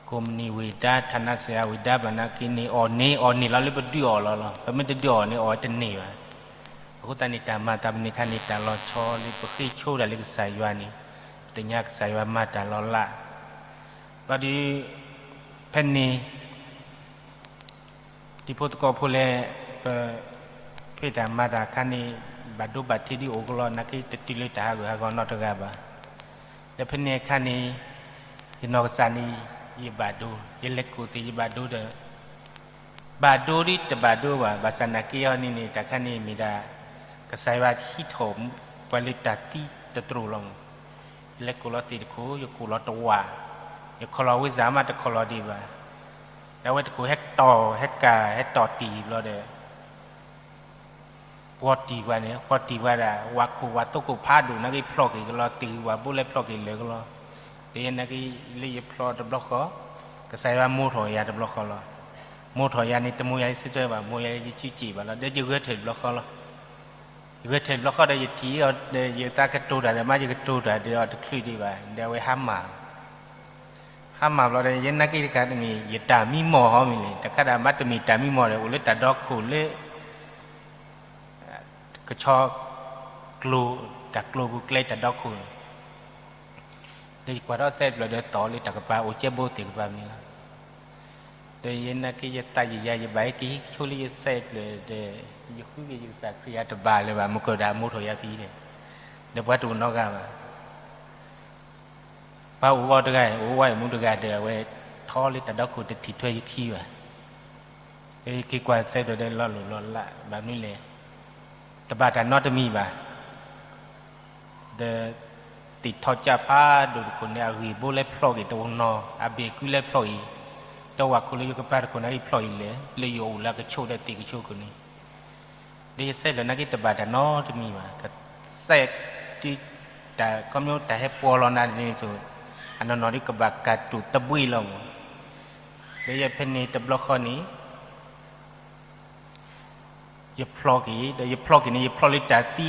ကိးမုၢ်နံၤဝ့ၢ်ဒါ, ဌာနဆိုင်ရာဝ့ၢ်ဒါဘၣ်နာ်က့န့ၣ် အီၣ်န့ၢ်, အီၣ်န့ၢ်လီၤလၢပဒုးအီၣ်လီၤလီၤ. ပမ့ၢ်တဒုးအီၣ်န့ၣ် အီၣ်တန့ၢ်ဘၣ်. အဃိသတးန့ၣ် တၢ်မၤသးပန့ၣ်ခါန့ၣ် တၢ်လီၤဆီလၢပဃ့ဆိဒၣ်လၢကစၢ်ယွၤန့ၣ်, ပသ့ၣ်ညါကစၢ်ယွၤမၤတၢ်လီၤလး. ဘျီဒီး ဖဲန့ၣ် တံၤဖိသကိးဖိလဲၣ်, ပ ဖံးတၢ်မၤတၢ်အခါန့ၣ် ဘၣ်ဒိဘၣ်ထံးဒ်အိၣ်ကလီ နာ်က့ တတုၤလၢတၢ်ဟးဂူာ်ဟးဂီၤနီတဂၤဘၣ်. ဒီးဖဲန့ၣ်အခါန့ၣ် ယနီၢ်ကစၢ်န့ၣ် ယဘၣ်ဒိ, ယလဲၤကိးသ့ၣ်ယဘၣ်ဒိဒီး ဘၣ်ဒိဒ်တဘၣ်ဒိဘၣ်. ဘၣ်ဆၣ်နာ်က့အီၤန့ၣ်န့ၣ် တၢ်ခါန့ၣ်မ့ၢ်ဒၣ် ကစၢ်ယွၤဟံးထီၣ်ပှၤလၢတၢ်သံတတြိာ်လီၤမး. ယလဲၤကိးလီၤသ့ၣ်တခိၣ်, ယကိးလီၤတဝာ်, ယခီလီၤဝံစၢ်မးတခီလီၤဒံးဘၣ်. ဒီးအဝဲတခိၣ်ဟဲတီၢ်ဟဲကၢ် ဟဲတီၢ်တံၢ်ဘျီဒီး ပှီၢ်တံၢ်ပှၤန့ၣ်, ပှီၢ်တံၢ်ပှၤဒၣ် ဝၤခိၣ်ဝၤသိခိၣ်ဖးဒိၣ်နာ်က့ ဖျီၣ်က့ၤကလီၤတံၢ်, ဝၤဘိလဲၤဖျီၣ်က့ၤလၢာ်ကလီၤ. ဒီးယဲနာ်က့ လၢယဖျီတဘျီဃီ, ကစၢ်ယွၤမိၢ်ထီၣ်ယၤတဘျီဃီလီၤ. မိၢ်ထီၣ်ယၤန့ၣ် တမိၢ်ယၤလၢဆၢထၢၣ်ဘၣ်, မိၢ်ယၤလၢယစုစ့ၣ်ဘၣ်လီၤ. ဒီးယဂဲၤထၢၣ်တဘျီဃီလီၤ. ယဂဲၤထၢၣ်တဘျီဃီဒီး ယထံၣ်အီၤဒီး ယသးကတိၤတၢ်ဒီး မ့ၢ်ယကတိၤတၢ်ဒီးအီၤတချုးဒံးဘၣ်, ဒီးအဝဲဟါမၢ် ဟါမၢ်ဘျီဒီး ယဲနာ်က့တခါတမ့ၢ် ယတၢ်မံမီၢ်ဟီမ့ၢ်လဲၣ်, တခါဒၣ်မ့ၢ်တမ့ၢ်တၢ်မံမီၢ်ဒီး အိၣ်လၢတၢ်ဒီခိၣ်လၢ ကဆီ ကျိၤ, တၢ်ကျိၤပူၤကျဲတၢ်ဒီခိၣ်န့ၣ်, ဒီးယကွၢ်ထီၣ်စဲးဖျၢၣ်ဒီး သီၣ်လၢတၢ်ကပၤအိၣ်ကဲဘိသ့ၣ်ကပၤမ့ၢ်လီၤ. ဒီးယဲနာ်က့ ယသးယယၤ ယဘၣ်ဟဲက့ၤဟံးဆိလၢယစဲးဖျၢၣ်ဒီး ယဃုက့ၤယကစၢ်ခရံာ်အတဘၣ်လၢၤဘၣ်, မုၢ်ကၢၢ်ဒၣ်မိၢ်ထီၣ်ယၤဖံဒီး, ဒီးပှၤတအိၣ်နီတဂၤဘၣ်. ပှၤအိၣ်ဂီၢ်တဂၤ, အိၣ်ဝဲမူတဂၤဒီး အဝဲထီလၢတၢ်ဒီခိၣ် တထံၣ်ထွဲယခံဘၣ်. ဒီးယက့ၤကွၢ်စဲးဖျၢၣ်ဒီး လီၤလိၢ်လီၤလးဘၣ်မနုၤလဲၣ်, တဘၣ်တၢ်နီတမံၤဘၣ်. ဒီး သ့ၣ်ထီၣ်ကၢ်ဖးဒိၣ်တခိၣ်န့ၣ် အဂံၢ်ဘိလဲၤဖျီၣ်က့ၤတနီၤ, အဘ့ၣ်ကုလဲၤဖျီၣ်အံၤ, ဒီးဝၤခိၣ်လၢယကပၤတခိၣ်န့ၣ် အံၤဖျီၣ်အံၤလဲၣ်, လၢယအိၣ်လၢကဆိးဒီးသ့ၣ်ကဆိးခိၣ်န့ၣ် ဒီးယစဲးဖျၢၣ်နာ်က့ တဘၣ်တၢ်နီတမံၤဘၣ်. ကစဲး တၢ်ခီဖျိတၢ်ဟဲပှီၤလီၤနၤန့ၣ်ဆိ, အနီၢ်နီၢ်ဒ်ကဘၣ်ကၢ်တူာ်သဘှ့လီၤမး. ဒီးယဲဖဲန့ၣ်တဘျီဃီန့ၣ် ယဖျီၣ်က့ၤ, ဒီးယဖျီၣ်က့ၤန့ၣ် ယဖျီၣ်လၢတၢ်သံဧါ, ယ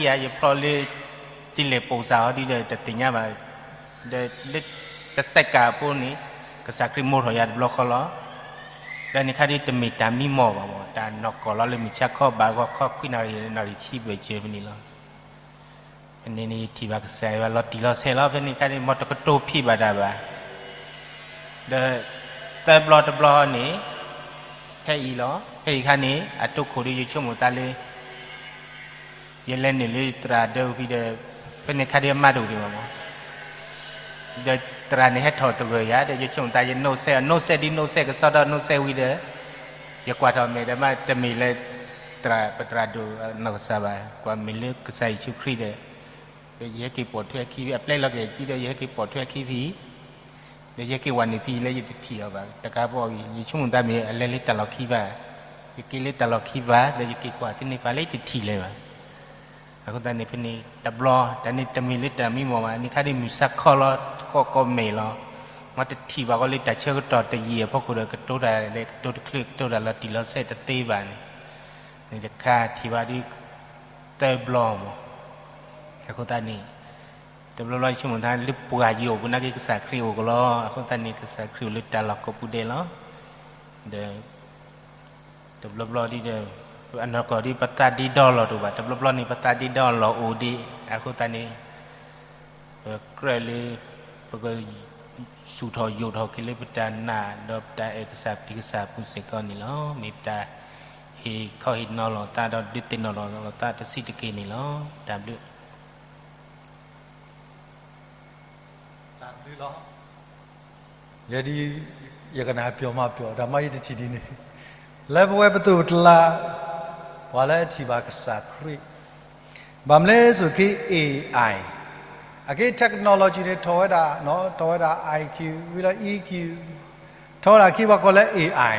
ဖျီၣ်လၢ တလဲၤပိာ်စၢ်အီၤဒ်ဒီး တသ့ၣ်ညါဘၣ်. ဒီးလၢတစဲးကၢ်အဖိန့ၣ် ကစၢ်ခရံာ်မိၢ်ထီၣ်ယၤတဘျီဃီလီၤ. ဒီးန့ၣ်ခါဒ်တမ့ၢ်တၢ်မံမီၢ်ဘၣ်မး, တၢ်နီၢ်ကီၢ်လီၤလၢမုၢ်ဆါခီ ဘၣ်ဂီၤခီခွံနၣ်ရံၣ် နၣ်ရံၣ်ဆံဘၢၣ်စၢၤဖဲန့ၣ်လီၤ. ဖဲန့ၣ်န့ၣ် ယထံၣ်ဘၣ်ကစၢ်ယွၤလီၤတံၢ်လီၤဆဲးလီၤ. ဖဲန့ၣ်ခါန့ၣ် မ်တကတိၤဖံးဘၣ်တၢ်ဘၣ်. ဒီး သၢဘျီတဘျီန့ၣ် ဖဲအံၤလီၤ. ဖဲအံၤခါန့ၣ် အတိၢ်ခိၣ်ဒီး ယဆိကမိၣ်သးလၢ ယလဲၤနုာ်လၢသရၣ်ဒၢဖံဒီး ဖဲန့ၣ်ခါဒ်အမါတအိၣ်ဒံးဘၣ်မး. ဒီးသရၣ်န့ၣ်ဟဲထီၣ်တဂၢၢ်ယၤဒီး ယဆိကမိၣ်သး ယနိးစဲး, အနိးစဲးဒ်နိးစဲးကစီဒီ နိးစဲးဝံၤဒီး ယကွၢ်ထီၣ်မဲာ်ဒီး မ့တမ့ၢ်လၢ သရၣ် ပသရၣ်ဒိၣ်နီၢ်ကစၢ်ဘၣ်, ကွၢ်မဲာ်လၢကစၢ်ယ့ၣ်ၡူးခရံာ်ဒီး ဒီးယဟဲက့ၤပိာ်ထွဲခံဖံ, အပျဲလီၤက့ၤအစုဒီး ယဟဲက့ၤပိာ်ထွဲခံဖံ, ဒီးယဟဲက့ၤဝဲနုာ်ဖံလၢယတထံၣ်အီၤဘၣ်. တကးပီၤ ယဆိကမိၣ်သးမ့ၢ်အလဲၤလၢတၢ်လီၢ်ခံဘၣ်, ယက့ၤလၢတၢ်လီၢ်ခံဘၣ်, ဒီးယက့ၤကွၢ်သန့ၤပာ်လၢယတထံၣ်လၢၤဘၣ်. အဃိသတးန့ၣ် ဖဲန့ၣ်တဘျီ, တၢ်န့ၣ်တမ့ၢ်လၢတၢ်မံမီၢ်ဘၣ်, န့ၣ်ခါဒ်မုၢ်ဆါခီလီၤ, တကီၢ်ကီၢ်မဲာ်လီၤ. မ်တထံၣ်ဘၣ်ဃီလၢတၢ်ဆၢကတီၢ်တယံာ်အဖီခိၣ်ဒီး ကတိၤတၢ်လဲၤကတိၤတချုး ကတိၤတၢ်လီၤတံၢ်လီၤဆဲးတသ့ဘၣ်န့ၣ်, န့ၣ်တခါထံၣ်ဘၣ်ဒ် သၢဘျီမး. အဃိသတးန့ၣ် တဘျီဘျီယဆိကမိၣ်သးလၢပှၤယအိၣ်ပူၤနာ်က့ ကစၢ်ခရံာ်အိၣ်ကလီ, အဃိသတးန့ၣ် ကစၢ်ခရံာ်အိၣ်လၢတၢ်လီၢ်ကိးပူၤဒဲးလီၤ. ဒီး တဘျီဘျီဒ်ဒီး အနီၢ်ကီၢ်ဒ်ပသးဒ့ဒီလီၤတအိၣ်ဘၣ်, တဘျီဘျီန့ၣ် ပသးဒ့ဒီလီၤအိၣ်ဒံး, အဃိသတးန့ၣ် ပကြၢးလၢ ပက စူၢ်ထီၣ်ယိာ်ထီၣ်က့ၤလၢပတၢ်နာ် ဒီးပတၢ်အဲၣ်ကစၢ်ဖံးကစၢ်အပူၤစ့ၢ်ကီးန့ၣ်လီၤ. မ့ၢ်ပတၢ်ဟ့ၣ်ခီဟ့ၣ်နီၤလီၤသးဒီး ဒုးသ့ၣ်နီၣ်ထီၣ်လီၤသးတဆံးတက့ၢ်န့ၣ်လီၤ. တၢ်ဘျုး တၢ်ဘျုးလီၤ. ယဲဒ် ယကနၣ်ပျီမၤပျီ တၢ်မၤယတထံၣ်ဒ်န့ၣ်, လၢပဝဲပသူၣ်ပကျါ ပှၤလၢအထံၣ်ဘၣ်ကစၢ်ခရံာ်, ဘၣ်မနုၤလဲၣ် စူၢ်က့ AI အက့ technology န့ၣ် ထီၣ်ဝဲဒၣ်, ထီၣ်ဝဲဒၣ် I Q ဝံၤလီၤ E Q, ထီၣ်ဝဲဒၣ်ခံ ပှၤကိးလၢ A I,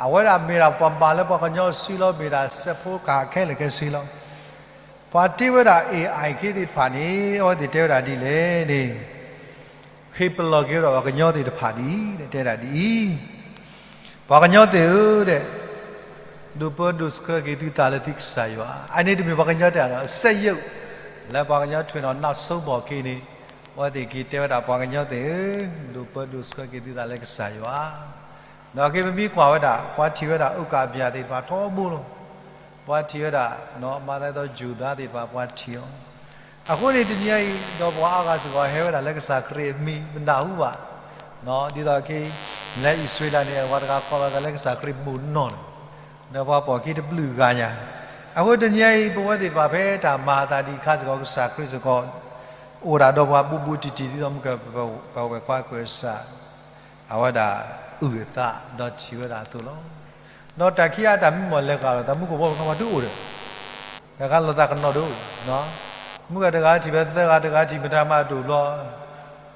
အဝဲဒၣ်မ့ၢ်ဒၣ်ပှၤမၤလၢပှၤကညီအစုလီၤ, မ့ၢ်ဒၣ်စဲးဖိကဟးခဲလၢာ်ခဲဆ့လီၤ. ပှၤတ့ဝဲဒၣ် A I ခ့သ့ၣ်တဖၣ်န့ၣ် အဝဲသ့ၣ်တဲဝဲဒၣ်ဒ်လဲၣ်န့ၣ်, ဟ့ၣ်ပလီၢ်က့ၤဝဲဒၣ်ပှၤကညီသ့ၣ်တဖၣ်ဒ်အံၤ တဲဝဲဒၣ်ဒ်အံၤ, ပှၤကညီသ့ၣ်ဧၢ, ဒိၣ်ပၢဒိၣ်ဆှၢက့ၤသုသးလၢသုကစၢ်ယွၤ. အန့ၣ်တမ့ၢ်ပှၤကညီတဲဒၣ်ဒီး စက်ရုပ်, လၢပှၤကညီထွဲနီၤနၢ်ဆိဘီၣ်က့ၤန့ၣ်, အဝဲသ့ၣ်က့ၤတဲဝဲဒၣ်ပှၤကညီသ့ၣ်ဧၢ, ဒိၣ်ပၢဒိၣ်ဆှၢက့ၤသုသးလၢကစၢ်ယွၤ. ဒီးက့ၤပမ့ၢ်ကွၢ်ဝဲဒၣ် ပှၤထံၣ်ဝဲဒၣ်အိၣ်ကၣ်ပၠးသ့ၣ်တဖၣ်ထီဘိလီၤ. ပှၤထံၣ်ဝဲဒၣ်, မၤသးဒ်သိးယူၤသးသ့ၣ်တဖၣ် ပှၤထံၣ်အီၤ. အဃိန့ၣ်တနံၤအံၤ ဒီးပှၤအါဂၤစ့ၢ်ကီးဟဲဝဲဒၣ်လၢကစၢ်ခရံာ်အမံၤ ပနၢ်ဟူဘၣ်, ဒ်သိးက့ၤ လၢအံၣ်စရ့လးန့ၣ် အဝၤတဂၤကိးလီၤသးလၢကစၢ်ခရံာ်မိၢ်နီၢ်န့ၣ်, ဒီးပှၤပိာ်က့ၤတဘျုးဂၤညါ. အဃိတနံၤအံၤ ပဝဲသ့ၣ်တဖၣ်ဖဲတၢ်မၤအသးဒ်ခါစ့ၢ်ကီး ကစၢ်ခရံာ်စ့ၢ်ကီး အိၣ်ဒၣ်ဒီးပှၤဘူးဘူးတံၢ်တံၢ် ဒ်သိးမုၢ်ကပဝဲၤကွၢ်ကွဲးစး အဝဲဒၣ်အုၣ်အသး ဒီးထံၣ်ဝဲဒၣ်အသိးလီၤ. ဒီးတၢ်ခံဂၤတၢ်မံမီၢ်လဲၤဃာ်ဒီး တၢ်မူခိၣ်ဘီမုၢ်ခီပှၤတအိၣ်ဒီး, တၢ်ဂၤလိာ်သးကနီၤဒိၣ်, မုၢ်ဂၤတဂၤထံၣ်ဖဲသၢဂၤ တဂၤထံၣ်မတၤမးတအိၣ်ဘျီ,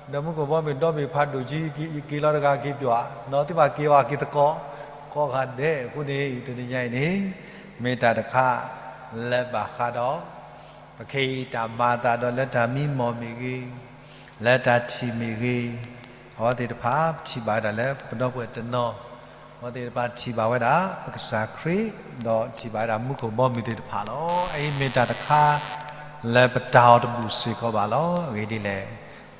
ဒီးမူခိၣ်ဘီမုၢ်ဒီဘ့ၣ်ဖးဒိၣ်က့ ယက့ၤလီၤတဂၤက့ၤပၠး, နီၤသ့ၣ်တဖၣ်က့ၤဝဲက့ၤသကိး, ကိးဂၤဒဲးအဃိန့ၣ် တနံၤညါအံၤန့ၣ် မ့ၢ်တၢ်တခါလၢဘၣ်ဃးဒီး ပခဲအံၤတၢ်မၤအသးဒီးလၢတၢ်မံမီၢ်မ့ၢ်ဂ့ၤ, လၢတၢ်ထံၣ်မ့ၢ်ဂ့ၤ, အဝဲသ့ၣ်တဖၣ်ထံၣ်ဘၣ်ဝဲဒၣ်လၢပဒီပုၢ်ဝဲၢ်တနီၤ, အဝဲသ့ၣ်တဖၣ်ထံၣ်ဘၣ်ဝဲဒၣ် ပကစၢ်ခရံာ်, ဒီးထံၣ်ဘၣ်ဝဲဒၣ်မူခိၣ်ဘီမုၢ်သ့ၣ်တဖၣ်လီၤ. အအံၤမ့ၢ်တၢ်တခါလၢပတၢ်အီၣ်တဘူၣ်စ့ၢ်ကီးဘၣ်လီၤ. အဂ့ၢ်ဒ်လဲၣ်,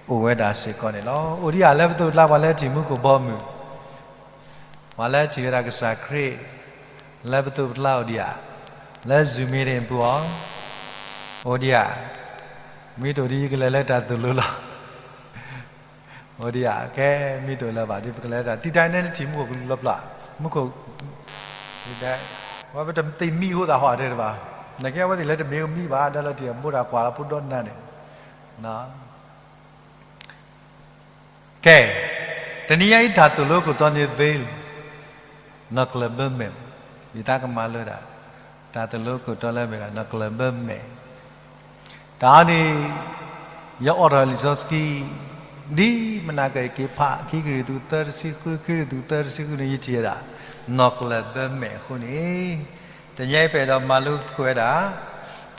အိၣ်ဝဲဒၣ်စ့ၢ်ကီးန့ၣ်လီၤ. အိၣ်ဒံးဧါလၢပသိးပကျါပှၤလၢထံၣ်မူခိၣ်ဘီမုၢ် ပှၤလၢထံၣ်ဝဲဒၣ်ကစၢ်ခရံာ် လၢပသိးပကျါအိၣ်ဒံးဧါ, လၢ Zoom meeting ပူၤအီၤ, အိၣ်ဒံးဧါ, မ့ၢ်တအိၣ်ဒံးယကလဲၤလၢတၢ်သိၣ်လိလီၤ. အိၣ်ဒံးဧါ, ကဲမ့ၢ်တအိၣ်လၢၤဘၣ်ဒီး ပကလဲၤတၢ် တံၤတၢ်အံၤန့ၣ်နထံၣ်မူခိၣ်ကလူးလီၤပျၢ်, မူခိၣ်, ဝဲပတသ့ၣ်မံအဃိသတးဟီတဲတဘၣ်, နကဲအဝဲသ့ၣ်လၢတမ့ၢ်မံဘၣ် ဒၣ်လၢတံၤအမိၢ်တၢ်ကွၢ်လၢဖိဒီနၤန့ၣ် ကဲ, တနံၤညါအံၤတၢ်သိၣ်လိခိၣ်တီန့ၣ် veil, နီၢ်ကျၢၢ်ဘၢမဲာ်, ယသးကမၤလၢဒၣ်, တၢ်သိၣ်လိခိၣ်တီလၢမ့ၢ်ဒၣ် နီၢ်ကျၢၢ်ဘၢမဲာ်, တၢ်အံၤန့ၣ် ယအိးထီၣ်လံာ်စီဆှံ ဒ်မနၤက့ၤက့ၤဖး ခံကရံၣ်သူး သၢ တဆံဃု, ခံကရံၣ်သူး သၢ တဆံဃုန့ၣ် ယထံၣ်ဝဲဒၣ် နီၢ်ကျၢၢ်ဘၢမဲာ်အဃိန့ၣ် တနံၤညါအံၤပအဲၣ်ဒိးမၤလိသကိးဝဲဒၣ်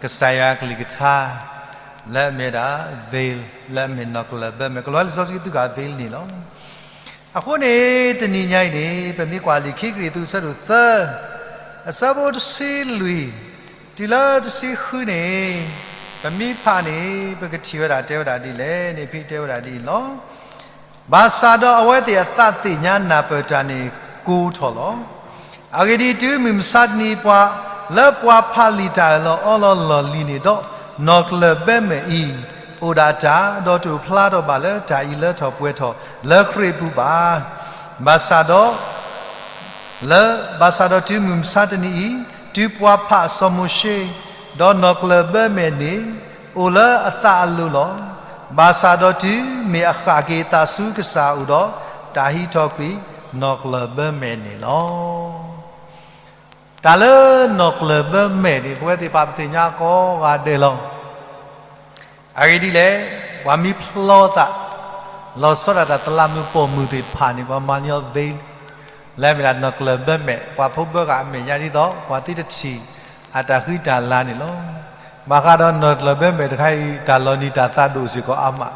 ကစၢ်ယွၤအကလုၢ်ကထါ လၢအမ့ၢ်ဒၣ် veil, လၢအမ့ၢ်နီၢ်ကျၢၢ်ဘၢမဲာ်, ကလီၤလံာ်စီဆှံသုက veil န့ၣ်လီၤ. အဃိန့ၣ် တနံၤညါအံၤန့ၣ် ပမ့ၢ်ကွၢ်လံာ်ခံကရံၣ်သူး အဆၢဒိၣ်သၢ, အဆၢဖိတဆံလွံၢ် တုၤလၢတဆံဃုန့ၣ်, ပမ့ၢ်ဖးန့ၣ် ပကထံၣ်ဝဲဒၣ်တဲဝဲဒၣ်ဒ်လဲၣ်န့ၣ် ဖဲတဲဝဲဒၣ်ဒ်အံၤလီၤ. ဘၣ်ဆၣ်ဒီးအဝဲသ့ၣ်အသးသ့ၣ်ညါနၢ်ပၢၢ်တၢ်န့ၣ်ကိၤထီၣ်လီၤ. အဂ့ၢ်ဒ်အံၤ, တုၤမုၢ်မဆါတနံၤ ပှၤလၢပှၤဖးလံာ်တၢ်အၢၣ်လီၤအီလီၤလီၢ်လံၤန့ၣ်ဒီး, နီၢ်ကျၢၢ်ဘၢမဲာ်အံၤ အိၣ်ဒၣ်တၢ်, ဒီးတအိၣ်ဖျါထီၣ်ဘၣ်လၢတၢ်အံၤလၢထီၣ်ပှဲၤထီၣ်လၢခရံာ်အပူၤဘၣ်. ဘၣ်ဆၣ်ဒီး လၢ ဘၣ်ဆၣ်ဒီးတုၤမုၢ်မဆါတနံၤအံၤ, တုၤပှၤဖးစီၤမိၤၡ့, ဒီးနီၢ်ကျၢၢ်ဘၢမဲာ်န့ၣ် အိၣ်လၢအသးအလိၤလီၤ. ဘၣ်ဆၣ်ဒီးတုၤမ့ၢ်အဃၣ်က့ၤအသးဆူကစၢ်အအိၣ်ဒီး, တၢ်ဟံးထီၣ်ကွံာ်နီၢ်ကျၢၢ်ဘၢမဲာ်န့ၣ်လီၤ. တၢ်လၢနီၢ်ကျၢၢ်ဘၢမဲာ်န့ၣ် ပဝဲသ့ၣ်တဖၣ်ပသ့ၣ်ညါကိးဂၤဒဲးလီၤ. အဂ့ၢ်ဒ်လဲၣ်, ပှၤမ့ၢ်ဖျီသး လီၤဆီဒၣ်တၢ်သလးမုၢ်ပိာ်မုၣ်သ့ၣ်တဖၣ်န့ၣ် ပှၤမၤန့ၢ်အီၤ veil, လၢအမ့ၢ်ဒၣ်နီၢ်ကျၢၢ်ဘၢမဲာ်, ပှၤဖိဘၢဂၤအမဲာ်ညါဒ်သိး ပှၤသုတထံၣ်အတၢ်ဃံတၢ်လၤန့ၣ်လီၤ. ဘၣ်ဃးဒီးနီၢ်ကျၢၢ်ဘၢမဲာ်တခါအံၤ တၢ်လီၤနံၤတၢ်သးဒိၣ်စ့ၢ်ကီးအါမး,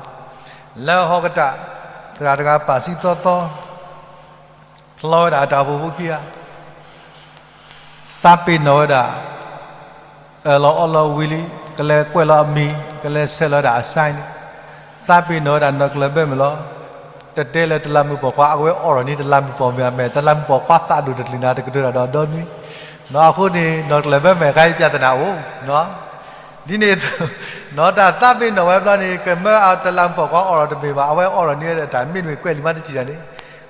လၢဟီၣ်ကတၢၢ် သရၣ်တဂၤပာ်ဆံသီသီ ဖျီဝဲဒၣ်အတၢ်အိၣ်ဖှိၣ်ဖိခံဂၤ, သးပ့ၤနီၣ်ဝဲဒၣ် အၢၣ်လီၤအီလီၤဝံၤလံ, ကလဲၤကွဲးလီၤအမံၤ, ကလဲၤဆဲးလီၤဝဲဒၣ်အ sign န့ၣ်, သးပ့ၤနီၣ်ဝဲဒၣ်နီၢ်ကျၢၢ်ဘၢမဲာ်လီၤ. တတဲလၢတလးမုၢ်ပိာ်ခွါ အဝဲအိးထီၣ်န့ၢ်တလးမုၢ်ပိာ်မုၣ်အမဲာ်, တလးမုၢ်ပိာ်ခွါသးဒိၣ်တကျ့ၤနၤ တကတၢၢ်တၢ်ဒီးဒီနွံ, အဃိန့ၣ် နီၢ်ကျၢၢ်ဘၢမဲာ်ခါအံၤ ပြဿနာအိၣ် ဒ်န့ၣ်အသိး နီၢ်တၢ်သးပ့ၤနီၣ်ဝဲဘျီန့ၣ် ကမၢအတလးမုၢ်ပိာ်ခွါအိးထီၣ်တမ့ၢ်ဘၣ်, အဝဲအိးထီၣ်န့ၢ်ဝဲဒၣ်တၢ်မ့ၢ်တမ့ၢ်ကွဲးလံာ်မးတထံၣ်တၢ်န့ၣ်,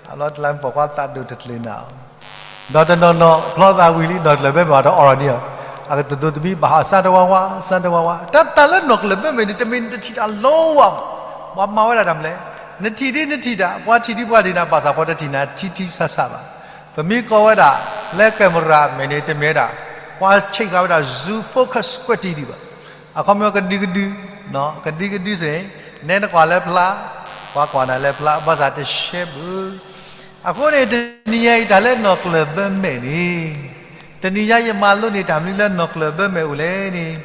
အဘျီတလးမုၢ်ပိာ်ခွါသးဒိၣ်တကျ့ၤနၤ, ဒီးတနီၤနီၤဖျီသးဝံၤလံ နီၢ်ကျၢၢ်ဘၢမဲာ်အတအိးထီၣ်န့ၢ်အီၤ, အကတဒိးတမံၤဘၣ်ဟး စၢ်တဝါဝါ စၢ်တဝါဝါ, တၢ်တၢ်လၢနီၢ်ကျၢၢ်ဘၢမဲာ်န့ၣ် တမ့ၢ်နတထံၣ်တၢ်လီၤဝါ, ပှၤမၤဝဲဒၣ်တၢ်မနုၤလဲၣ်, နထံၣ်ဒ်နထံၣ်တၢ်, ပှၤထံၣ်ဒ်ပှၤထံၣ်နၤ, ဘၣ်ဆၣ်ပှၤတထံၣ်နၤထံထံဆးဆးဘၣ်. ပမ့ၢ်ကိးဝဲဒၣ် လၢ camera အမဲာ်န့ၣ် တမ့ၢ်ဝဲဒၣ် ပှၤဆ့ၣ်ဃာ်ဝဲဒၣ် zoom focus ကွဲးတံၢ်ဒံးဘၣ်. အခီပညီကဒုကဒု ကဒုကဒုစ့ၢ်, နဲနကွၢ်လၢဖျါ, ပှၤကွၢ်နၤလၢဖျါ, ဘၣ်ဆၣ်တရှဲဘၣ်. အဃိန့ၣ် တနံၤညါအံၤတၢ်လၢနီၢ်ကျၢၢ်ဘၢမဲာ်န့ၣ်, တနံၤညါယမၤလိန့ၢ်တၢ်မနုၤလၢနီၢ်ကျၢၢ်ဘၢမဲာ်အိၣ်လဲၣ်န့ၣ်,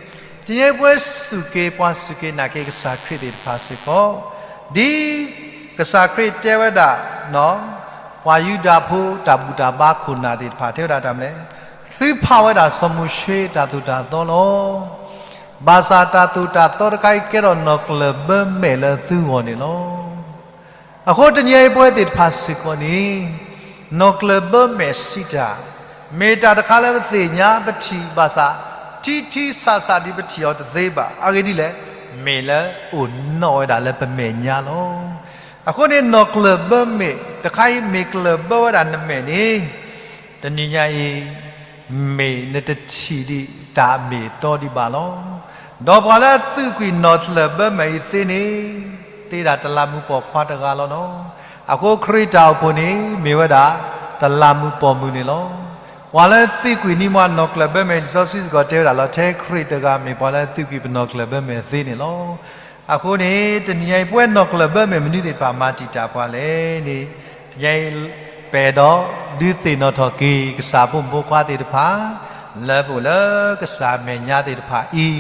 တနံၤညါအံၤပဝဲစူၢ်က့ၤ ပှၤစူၢ်က့ၤနာ်က့ၤကစၢ်ခရံာ်သ့ၣ်တဖၣ်စ့ၢ်ကီး, ဒ်ကစၢ်ခရံာ်တဲဝဲဒၣ် ပှၤယူဒၤဖိတၢ်ဘူၣ်တၢ်ဘါခိၣ်နၢ်သ့ၣ်တဖၣ် တဲဝဲဒၣ်တၢ်မနုၤလဲၣ်, သုဖးဝဲဒၣ်စီၤမိၤၡ့တၢ်သိၣ်တၢ်သီလီၤ. ဘၣ်ဆၣ်တၢ်သိၣ်တၢ်သီတခါအံၤကဲထီၣ်နီၢ်ကျၢၢ်ဘၢမဲာ်လၢသုဂီၢ်န့ၣ်လီၤ. အဃိတနံၤအံၤပဝဲသ့ၣ်တဖၣ်စ့ၢ်ကီးန့ၣ်, နီၢ်ကျၢၢ်ဘၢမဲာ်စံးတၢ်, မ့ၢ်တၢ်တခါလၢပသ့ၣ်ညါပထံၣ်ဘၣ်ဆၣ်, ထံထံဆးဆးဒ်ပထံၣ်အီၤတသ့ဘၣ်. အဂ့ၢ်ဒ်လဲၣ်, မ့ၢ်လၢအိၣ်နီၣ်ဝဲဒၣ်လၢပမဲာ်ညါလီၤ. အဃိန့ၣ် နီၢ်ကျၢၢ်ဘၢမဲာ်တခါအံၤ မ့ၢ်ကျၢၢ်ဘၢဝဲဒၣ်နမဲာ်န့ၣ်, တနံၤညါအံၤ မ့ၢ်နတထံၣ်ဒံးတၢ်အမ့ၢ်အတီဒံးဘၣ်လီၤ. ဒီးပှၤလၢအသံကွံာ်နီၢ်ကျၢၢ်ဘၢမဲာ်အံၤသ့န့ၣ်, သ့ဒၣ်တလးမူးပိာ်ခွါတဂၤလီၤနီၤ. အဃိခရံာ်တၢ်အိၣ်ဖှိၣ်န့ၣ် မ့ၢ်ဝဲဒၣ်တလးမူးပိာ်မုၣ်န့ၣ်လီၤ. ပှၤလၢသံကွံာ်န့ၢ်မးနီၢ်ကျၢၢ်ဘၢမဲာ် လံာ်စီဆှံစ့ၢ်ကီးတဲဝဲဒၣ်လီၤ. ထဲခရံာ်တဂၤမ့ၢ်ပှၤလၢသံကွံာ်ပနီၢ်ကျၢၢ်ဘၢမဲာ်သ့န့ၣ်လီၤ. အဃိန့ၣ် တနံၤညါအံၤ ပဝဲနီၢ်ကျၢၢ်ဘၢမဲာ်မနုၤသ့ၣ်တဖၣ်မၤတံာ်တာ်ပှၤလဲၣ်န့ၣ်, တနံၤညါအံၤ ပအဲၣ်ဒိးဒုးသ့ၣ်နီၣ်ထီၣ်က့ၤ ကစၢ်ဖိမုၣ်ဖိခွါသ့ၣ်တဖၣ် လၢပအိၣ်လၢကစၢ်အမဲာ်ညါသ့ၣ်တဖၣ်အံၤ,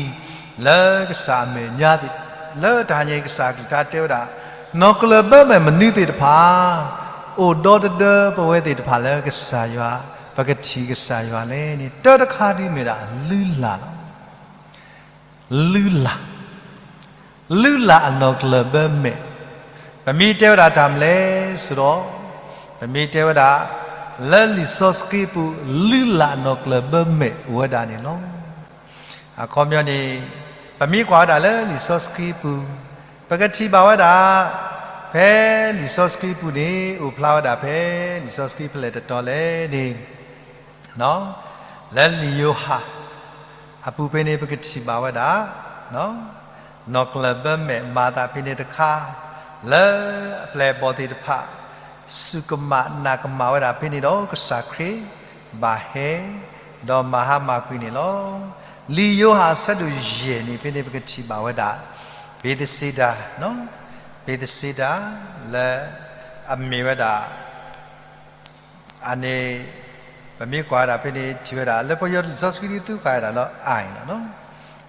လၢကစၢ်အမဲာ်ညါသ့ၣ်, လၢတဟါညါအံၤ ကစၢ်အကလုၢ်ကထါတဲဝဲဒၣ်, နီၢ်ကျၢၢ်ဘၢမဲာ်မနုၤသ့ၣ်တဖၣ် အိၣ်ဒီတဒၢပဝဲသ့ၣ်တဖၣ်လၢကစၢ်ယွၤ, ပကထံၣ်ကစၢ်ယွၤလဲၣ်န့ၣ် တၢတခါဒ်မ့ၢ်ဒၣ်လုၢ်လၢ်လီၤ. လုၢ်လၢ်, လုၢ်လၢ်အနီၢ်ကျၢၢ်ဘၢမဲာ်, ပမ့ၢ်တဲဝဲဒၣ်တၢ်မနုၤလဲၣ်စ့ၢ်ဒီး, ပမ့ၢ်တဲဝဲဒၣ်, လၢလံာ်စီဆှံပူၤ လုၢ်လၢ်အနီၢ်ကျၢၢ်ဘၢမဲာ်အိၣ်ဝဲဒၣ်န့ၣ်လီၤ. အခီပညီန့ၣ်, ပမ့ၢ်ကွၢ်ဝဲဒၣ်လၢလံာ်စီဆှံပူၤ, ပကထံၣ်ဘၣ်ဝဲဒၣ်, ဖဲလံာ်စီဆှံပူၤန့ၣ် အိၣ်ဖျါဝဲဒၣ်ဖဲလံာ်စီဆှံဖဲလဲၣ်တတီၤလဲၣ်န့ၣ် လၢလံာ်ယိၤဟၣ်အပူၤဖဲန့ၣ် ပကထံၣ်ဘၣ်ဝဲဒၣ်, နီၢ်ကျၢၢ်ဘၢမဲာ်မၤသးဖဲန့ၣ်တခါ, လၢအပျဲၢ်အဘီၣ်သ့ၣ်တဖၣ် စူၢ်ကမၣ်နာ်ကမၣ်ဝဲဒၣ်ဖဲန့ၣ်ဒီး ကစၢ်ခရံာ်ဘၣ်ဟဲ, ဒီးမၤဟါမၢ်ကွံာ်န့ၣ်လီၤ. လံာ်ယိၤဟၣ်အဆၢဒိၣ်ယဲၢ်န့ၣ် ဖဲန့ၣ်ပကထံၣ်ဘၣ်ဝဲဒၣ်, ဘ့းသစ့ဒါ, ဘ့းသစ့ဒါ, လၢအမ့ၢ်ဝဲဒၣ် အန့ၣ်, ပမ့ၢ်ကွၢ်ဝဲဒၣ်ဖဲန့ၣ် ထံၣ်ဝဲဒၣ်လၢပယီၤလံာ်စီဆှံဒ်သူဃာ်ဝဲဒၣ်လၢ အၣ်န့ၣ်လီၤ.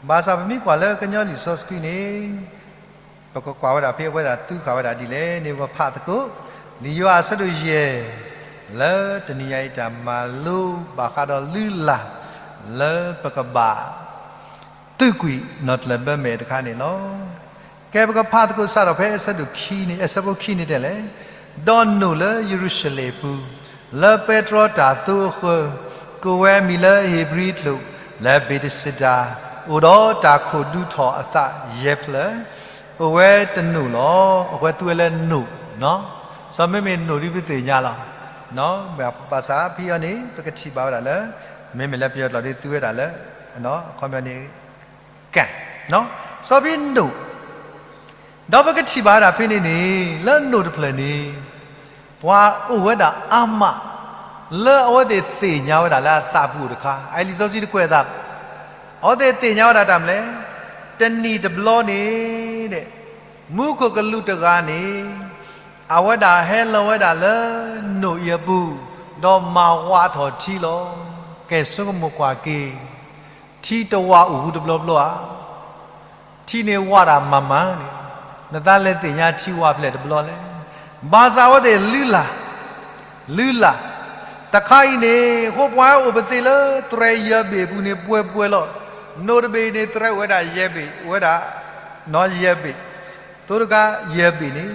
ဘၣ်ဆၣ်ပမ့ၢ်ကွၢ်လၢကညီလံာ်စီဆှံန့ၣ်, ပကကွၢ်ဝဲဒၣ်ဖဲအဝဲဒၣ်သူဃာ်ဝဲဒၣ်ဒ်လဲၣ်န့ၣ် ပဖးသကိး, လံာ်ယိၤဟၣ်အဆၢဒိၣ်ယဲၢ်, လၢတနံၤညါအံၤတၢ်မၤလိဘၣ်ဃးဒီးလုၢ်လၢ်, လၢပကဘၣ် သုးကွံာ်နီၢ်ကျၢၢ်ဘၢမဲာ်တခါန့ၣ်လီၤ. ကဲပကဖးသကိးစးထီၣ်ဖဲအဆၢဒိၣ်ခံန့ၣ်, အဆၢဖိခံန့ၣ်တဲလဲၣ်, ဒီးနိၣ်လၢယရူၤၡလ့ၣ်အပူၤ, လၢပဲတြီတၢ်သိအဃၢၤ, ကအိၣ်ဝဲအမံၤလၢဧ့ၤဘြံၤအကျိာ်, လၢဘ့းသစ့ဒါ, အိၣ်ဒီးတၢ်ခိၣ်ဒူထီၣ်အသးယဲၢ်ဖျၢၣ်, အိၣ်ဝဲတနိၣ်လီၤ. အဝဲသူဝဲလၢနိၣ်, စီၤမ့မ့ၢ်နိၣ်ဒ်ပသ့ၣ်ညါလီၤ. ဘၣ်ဆၣ်ဖဲအံၤန့ၣ် ပကထံၣ်ဘၣ်ဝဲဒၣ်လၢ, မ့မ့ၢ်လၢပယီၤကျိာ်ဒ်သူဝဲဒၣ်လၢ, အခီပညီန့ၣ် က, စီၤဖံနိၣ်, ဒီးပကထံၣ်ဘၣ်ဝဲဒၣ်ဖဲန့ၣ်န့ၣ် လၢနိၣ်တဖျၢၣ်န့ၣ်, ပှၤအိၣ်ဝဲဒၣ်အါမး, လၢအဝဲသ့ၣ်သ့ၣ်ညါဝဲဒၣ်လၢအသးပူၤတခါ, အအံၤလံာ်စီဆှံတကွဲးအသး, အဝဲသ့ၣ်သ့ၣ်ညါဝဲဒၣ်တၢ်မနုၤလဲၣ်, တနံၣ်တဘျီန့ၣ်, မူခိၣ်ကလူးတဂၤန့ၣ်, အဝဲဒၣ်ဟဲလီၤဝဲဒၣ်လၢနိၣ်အံၤအပူၤ, ဒီးမၤဝးထီၣ်ထံလီၤ. ကဲဆိကမိၣ်ကွၢ်က့ၤ, ထံတဝးအိၣ်ဟူတဘျီဘျီဧါ. ထံန့ၣ်ဝးတၢ်မၤမၤန့ၣ်, နသးလဲၤသ့ၣ်ညါထံဝးဖျဲၣ်တဘျီလဲၣ်. ဘၣ်ဆၣ်အဝဲသ့ၣ်လုၢ်လၢ်, လုၢ်လၢ်, တခါအံၤန့ၣ် ဃိပှၤအိၣ်ပသ့ၣ်လၢသရဲယဲၢ်ဘ့ၣ်အပူၤန့ၣ် ပှဲၤပှဲၤလီၤ. နိၣ်တဘ့ၣ်န့ၣ် သရဲအိၣ်ဝဲဒၣ်ယဲၢ်ဘ့ၣ်, အိၣ်ဝဲဒၣ်, ယဲၢ်ဘ့ၣ်, သိတခါယဲၢ်ဘ့ၣ်န့ၣ်,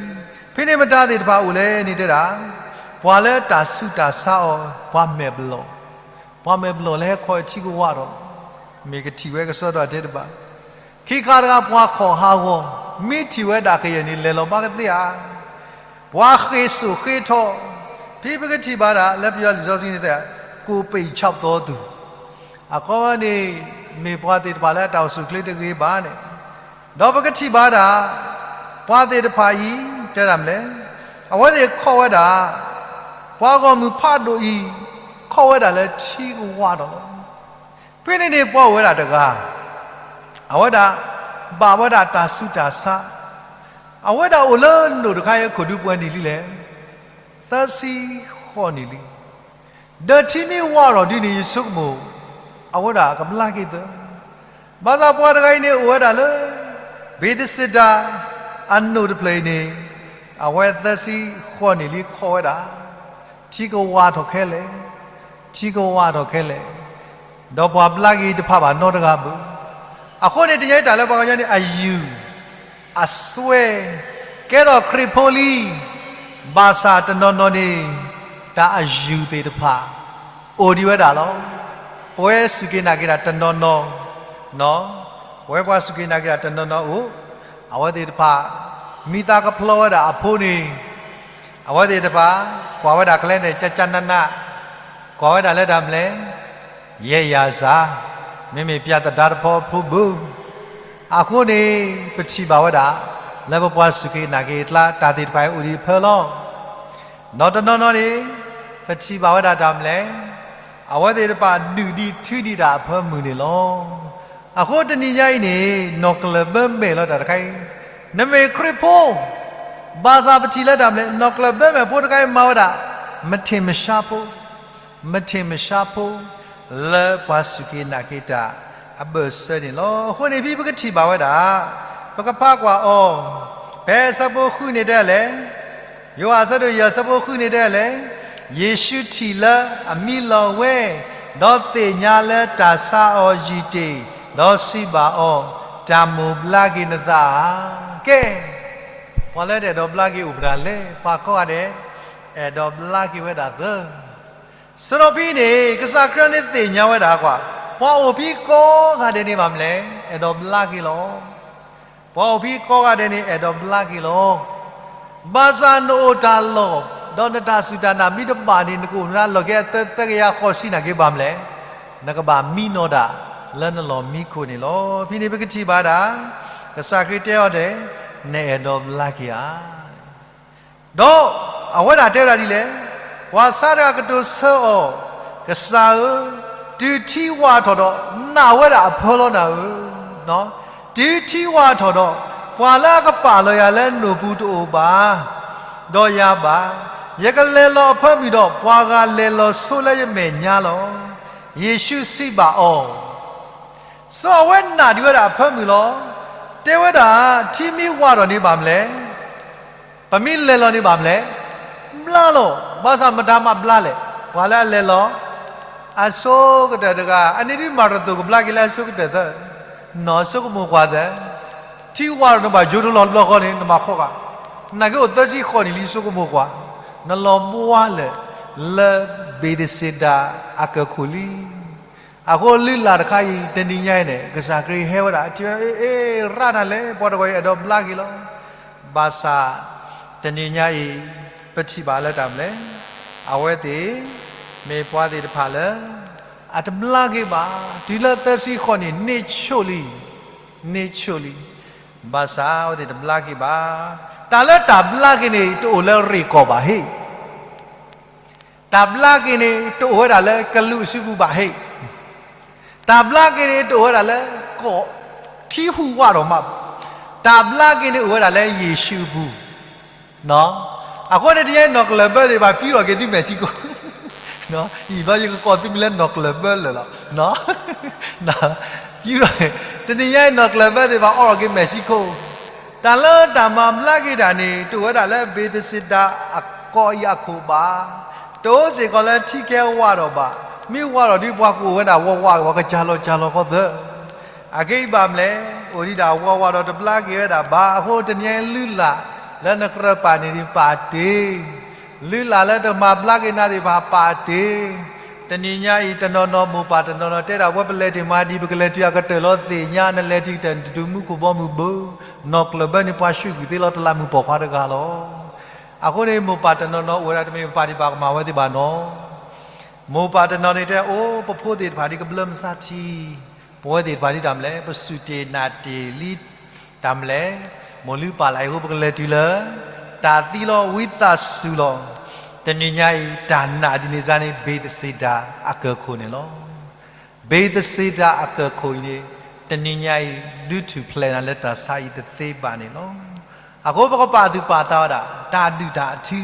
ဖဲန့ၣ်မတၤသ့ၣ်တဖၣ်အိၣ်လဲၣ်န့ၣ်တဲဒၣ်, ပှၤလၢတၢ်ဆူးတၢ်ဆါအီၤ, ပှၤမဲာ်ဘျီၣ်, ပှၤမဲာ်ဘျီၣ်လၢဟဲခီထံကဝးဒီး, မ့ၢ်ကထံၣ်ဝဲကစီဒီတဲတဘၣ် ခံခါတဂၤပှၤခီၣ်ဟးဂီၤ, မ့ၢ်ထံၣ်ဝဲဒၣ်ကယဲၢ်န့ၣ် လဲၤလီၤဘၣ်ကသ့ဧါ. ပှၤဃ့ၢ်စိာ်ဃ့ၢ်ထီ, ဖဲပကထံၣ်ဘၣ်ဒၣ်လၢပယီၤလံာ်စီဆှံန့ၣ်တဲ, ကိုယ်ပိန်ခြောက်သောသူ, အခီပညီန့ၣ်, မ့ၢ်ပှၤသ့ၣ်တဖၣ်လၢအတၢ်အိၣ်ဆူၣ်အိၣ်ချ့တဂ့ၤဘၣ်န့ၣ်, ဒီးပကထံၣ်ဘၣ်ဒၣ်, ပှၤသ့ၣ်တဖၣ်အံၤ, တဲဒၣ်မနုၤလဲၣ်, အဝဲသ့ၣ်ခီၣ်ဝဲဒၣ်, ပှၤဂီၢ်မုၢ်ဖးဒိၣ်အံၤ, ခီၣ်ဝဲဒၣ်လၢထံကဝးဒီးလီၤ. ဖဲန့ၣ်န့ၣ်ပှၤအိၣ်ဝဲဒၣ်တဂၤ, အဝဲဒၣ်, ဘၣ်ဝဲဒၣ်တၢ်ဆူးတၢ်ဆါ, အဝဲဒၣ်အိၣ်လၢနိၣ်တခါအံၤ ခိၣ်ဒူပှဲၤနံၣ်လံလဲၣ်, သၢဆံဃိးနံၣ်လံ. ဒီးထံမ့ၢ်ဝးထီၣ်ဒ်န့ၣ် ယဆိကမိၣ် အဝဲဒၣ်ကဘျါက့ၤသၢ, ဘၣ်ဆၣ်ပှၤတဂၤအံၤန့ၣ် အိၣ်ဝဲဒၣ်လၢ ဘ့းသစ့းဒၤ အနိၣ်တဖျၢၣ်အံၤန့ၣ် အဝဲသၢဆံဃိးနံၣ်လံ ခိးဝဲဒၣ်, ထံကဝးထီၣ်ခဲလၢာ်, ထံကဝးထီၣ်ခဲလၢာ်, ဒီးပှၤဘျါက့ၤတဖၣ်ဘၣ်နီတဂၤဘၣ်. အဃိန့ၣ် တနံၤအံၤတၢ်လၢပှၤကညီန့ၣ် အယူၢ် အစွဲ ကဲထီၣ်ခရံာ်ဖိလံ, ဘၣ်ဆၣ်တနီၤနီၤန့ၣ် တၢ်အယူၢ်သ့ၣ်တဖၣ် အိၣ်ဒံးဝဲဒၣ်လီၤ. ပဝဲစူၢ်က့ၤနာ်က့ၤတၢ်တနီၤနီၤ, ပဝဲပှၤစူၢ်က့ၤနာ်က့ၤတၢ်တနီၤနီၤအိၣ်, အဝဲသ့ၣ်တဖၣ် မံသးကဖျီဝဲဒၣ်အဖိန့ၣ်, အဝဲသ့ၣ်တဖၣ် ကွၢ်ဝဲဒၣ်ကျဲန့ၣ် ကၠၢ်ကၠၢ်နးနး, ကွၢ်ဝဲဒၣ်လၢတၢ်မနုၤလဲၣ်, ယဲၢ်ယၤစၢ်, မ့မ့ၢ်ပၠးသဒါတဖီဖိဘၣ်. အဃိန့ၣ် ပထံၣ်ဘၣ်ဝဲဒၣ် လၢပပှၤစူၢ်က့ၤနာ်က့ၤအကျါ တၢ်သ့ၣ်တဖၣ်အံၤအိၣ်ဒံးအဖၢလီၤ. ဒီးတနီၤနီၤန့ၣ် ပထံၣ်ဘၣ်ဝဲဒၣ်တၢ်မနုၤလဲၣ်, အဝဲသ့ၣ်တဖၣ်ဒုးဒံးထုးဒံးတၢ်အဖၢမုၢ်န့ၣ်လီၤ. အဃိတနံၤညါအံၤန့ၣ် နီၢ်ကျၢၢ်ဘၢမဲာ်လီၤတၢ်တခါအံၤ, နမ့ၢ်ခရံာ်ဖိ, ဘၣ်ဆၣ်ပထံၣ်လၢတၢ်မနုၤလဲၣ်, နီၢ်ကျၢၢ်ဘၢမဲာ်ဖိတခါအံၤမၤဝဲဒၣ် မထင်မရှားဖိ မထင်မရှားဖိ လၢပှၤစူၢ်က့ၤနာ်က့ၤတၢ်အဘၢၣ်စၢၤန့ၣ်လီၤ. အဃိန့ၣ် ဖဲပကထံၣ်ဘၣ်ဝဲဒၣ်, ပကဖးကွၢ်အီၤ, ဖဲအဆၢဖိဃုန့ၣ်တဲလဲၣ်, ယိၤဟၣ်အဆၢဒိၣ်ယဲၢ်အဆၢဖိဃုန့ၣ်တဲလဲၣ်, ယ့ၣ်ၡူးထံၣ်လၢအမံလီၤဝဲ, ဒီးသ့ၣ်ညါလၢတၢ်ဆါအီၤယံာ်တ့ၢ်, ဒီးစံးဘၣ်အီၤ, တၢ်မိၣ်ဘျါက့ၤနသးဧါ. ကဲ, ပှၤလၢတအဲၣ်ဒိးဘျါက့ၤအိၣ်ဖဲဒၣ်လဲၣ်, ပှၤကိးဂၤဒဲး အဲၣ်ဒိးဘျါက့ၤဝဲဒၣ်သၢ ဆိဒီးဖဲန့ၣ် ကစၢ်ခရံာ်န့ၣ်သ့ၣ်ညါဝဲဒၣ်ကွၢ်, ပှၤအိၣ်ဖဲကိးဂၤဒဲးန့ၣ်ဘၣ်မနုၤလဲၣ်, အဲၣ်ဒိးဘျါက့ၤလီၤ. ပှၤအိၣ်ဖဲကိးဂၤဒဲးန့ၣ် အဲၣ်ဒိးဘျါက့ၤလီၤ. ဘၣ်ဆၣ်နအိၣ်တၢ်လီၢ်, ဒီးနတၢ်စူၢ်တၢ်နာ်မ့ၢ်တဘၣ်န့ၣ် နကအိၣ်မူလီၤက့ၤအသၢသၢကယၤဃိးဆံနာ်က့ၤဘၣ်မနုၤလဲၣ်, နကဘၣ်မံနီၢ်ဒၣ်လၢနလီၢ်မံခိၣ်န့ၣ်လီၤ. ဖဲန့ၣ်ပကထံၣ်ဘၣ်ဒၣ်, ကစၢ်ခရံာ်တဲအီၤဒဲး, နအဲၣ်ဒိးဘျါက့ၤဧါ. ဒီးအဝဲဒၣ်တဲဝဲဒၣ်ဒ်လဲၣ်, ပှၤဆါတဂၤကတိၤဆၢအီၤ, ကစၢ်ဧၢ, တုၤထံဝးထီၣ်ဒီး နာ်ဝဲဒၣ်အဖၢလီၤနၤဧၢ, တုၤထံဝးထီၣ်ဒီး ပှၤလၢအကပာ်လီၤယၤလၢနိၣ်ပူၤတအိၣ်ဘၣ်, ဒီးယၤဘၣ်, ယကလဲၤလီၤအဖၢမုၢ်ဒီး ပှၤဂၤလဲၤလီၤဆိလၢယမဲာ်ညါလီၤ. ယ့ၣ်ၡူးစံးဘၣ်အီၤ, စီၤအဝဲနာ်ဒံးဝဲဒၣ်အဖၢမုၢ်လီၤ. တဲဝဲဒၣ်, ထံမ့ၢ်ဝးထီၣ်န့ၣ်ဘၣ်မနုၤလဲၣ်, ပမ့ၢ်လဲၤလီၤန့ၣ်ဘၣ်မနုၤလဲၣ်, ဘျါလီၤ. ဘၣ်ဆၣ်မတၤမးဘျါလဲၣ်, ပှၤလၢအလဲၤလီၤ အဆိကတၢၢ်တဂၤ, အန့ၣ်ဒ်မၤရသိၣ်ကဘျါက့ၤလၢအဆိကတၢၢ်သၢ, နီၢ်ဆိကမိၣ်ကွၢ်သၢ, ထံဝးထီၣ်န့ၣ်ဘၣ်ယိၤတလီၤတဘျီဃီန့ၣ် နမၤခီဂာ်, နာ်က့အိၣ်သၢဆံဃိးနံၣ်လံ ဆိကမိၣ်ကွၢ်, နလီၤဘှါလၢာ် လၢဘ့းသစ့းဒၤအကၢၢ်ခိၣ်လံ. အဃိလုၢ်လၢ်တခါအံၤ တနံၤညါအံၤန့ၣ် ကစၢ်ခရံာ်ဟဲဝဲဒၣ် ထံၣ်ဝဲဒၣ်, အ့ အ့ ရၣ်နၤလဲၣ်, ပှၤတဂၤအံၤအဲၣ်ဒိးဘျါက့ၤလီၤ. ဘၣ်ဆၣ် တနံၤညါအံၤ ပထံၣ်ဘၣ်လၢတၢ်မနုၤလဲၣ်, အဝဲသ့ၣ် မ့ၢ်ပှၤသ့ၣ်တဖၣ်လၢ အတဘျါက့ၤဘၣ်, တုၤလၢသၢဆံဃိးနံၣ်န့ၣ် န့ၢ်ဆိၣ်လံ, န့ၢ်ဆိၣ်လံ, ဘၣ်ဆၣ်အဝဲသ့ၣ်တဘျါက့ၤဘၣ်. တၢ်လၢတၢ်ဘျါက့ၤန့ၣ် တအိၣ်လၢရ့ၣ်ကီၢ်ဘၣ်ဟ့ၣ် တၢ်ဘျါက့ၤန့ၣ် တအိၣ်ဝဲဒၣ်လၢကလူးအစုပူၤဘၣ်ဟ့ၣ်, တၢ်ဘျါက့ၤန့ၣ် တအိၣ်ဝဲဒၣ်လၢကီၢ်ထံဟူးဝးထီၣ်မး, တၢ်ဘျါက့ၤန့ၣ်အိၣ်ဝဲဒၣ်လၢယ့ၣ်ၡူးအပူၤ. အဃိန့ၣ် တနံၤညါအံၤ နီၢ်ကျၢၢ်ဘၢသ့ၣ်တဖၣ် ပျုၢ်ထီၣ်က့ၤသုမဲာ်ဆံးကိၣ်, အံၤဘျီယကကိးသုမံၤလၢနီၢ်ကျၢၢ်ဘၢလၢာ်လီၤ. ပျုၢ်ထီၣ်, တနံၤညါအံၤ နီၢ်ကျၢၢ်ဘၢသ့ၣ်တဖၣ် အိးထီၣ်က့ၤမဲာ်ဆံးကိၣ်, တၢ်လၢတၢ်မၤဘျါက့ၤတၢ်န့ၣ် တအိၣ်ဝဲဒၣ်လၢဘ့းသစ့းဒၤအကီၢ်အံၤအခိၣ်ဘၣ်, တအိၣ်စ့ၢ်ကီးလၢထံကဲဝးထီၣ်ဘၣ်, မ့ၢ်ဝးထီၣ်ဒ်ပှၤကအိၣ်ဝဲဒၣ်ဝးဝး ပှၤကစၢ်လီၤစၢ်လီၤဃီသၢ အဂ့ၢ်အံၤဘၣ်မနုၤလဲၣ်, အိၣ်ဒံးဒၣ်ဝးဝးဒီးတဘျါက့ၤဝဲဒၣ်ဘၣ်. အဃိတနံၤညါအံၤလုၢ်လၢ် လၢနကြၢးပာ်န့ၢ်ဒံး ပာ်တ့ၢ်, လုၢ်လၢ်လၢတမၤဘျါက့ၤနၤသ့ၣ်တဖၣ် ပာ်တ့ၢ်. တနံၤညါအံၤ တနီၤနီၤမိၢ်ပၢ်တနီၤနီၤတဲဒၣ် ပဝဲပလဲၤတ့ၢ်မၤဒံး ပကလဲၤတုၤအကတၢၢ်လီၤသ့ၣ်ညါ, နလဲၤတုၤကတၢၢ်နတတုၤမူခိၣ်ဘီမုၢ်ဘၣ်, နီၢ်ကျၢၢ်ဘၢန့ၣ် ပှၤဆှုၣ်ကွံာ်သ့လီၤ တလးမုၢ်ပိာ်ခွါတဂၤလီၤ. အဃိန့ၣ် မိၢ်ပၢ်တနီၤနီၤအိၣ်ဝဲဒၣ် တမ့ၢ်ပပၢ်ဒံးဘၣ်ကမၤဝဲသ့ၣ်ဘၣ်နီၤ. မိၢ်ပၢ်တနီၤန့ၣ်တဲ အိၣ် ပဖိသ့ၣ်တဖၣ်ဒ်ကဘျၢမုၢ်ဆါထံ, ပဝဲသ့ၣ်တဖၣ်ဒ်တၢ်မနုၤလဲၣ်, ပစူၢ်တ့ၢ်နာ်တ့ၢ်လံ တၢ်မနုၤလဲၣ်, မိၢ်လုၢ်ပၢ်လၢ်အံၤအဃိ ပကလဲၤတုၤလၢ တၢ်သံလီၤဝံသးစူၤလီၤ. တနံၤညါအံၤ တၢ်နာ်ဒ်န့ၣ်စ့ၢ်န့ၣ် ဘ့းသစ့းဒၤအကၢၢ်ခိၣ်န့ၣ်လီၤ. ဘ့းသစ့းဒၤအကၢၢ်ခိၣ်အံၤန့ၣ် တနံၤညါအံၤ ဒုးထူၣ်ဖျဲးနၤလၢတၢ်ဆါအံၤတသ့ဘၣ်န့ၣ်လီၤ. အဃိပကပာ်သူၣ်ပာ်သးဝဲဒၣ် တၢ်ဒုၣ်တၢ်အထူ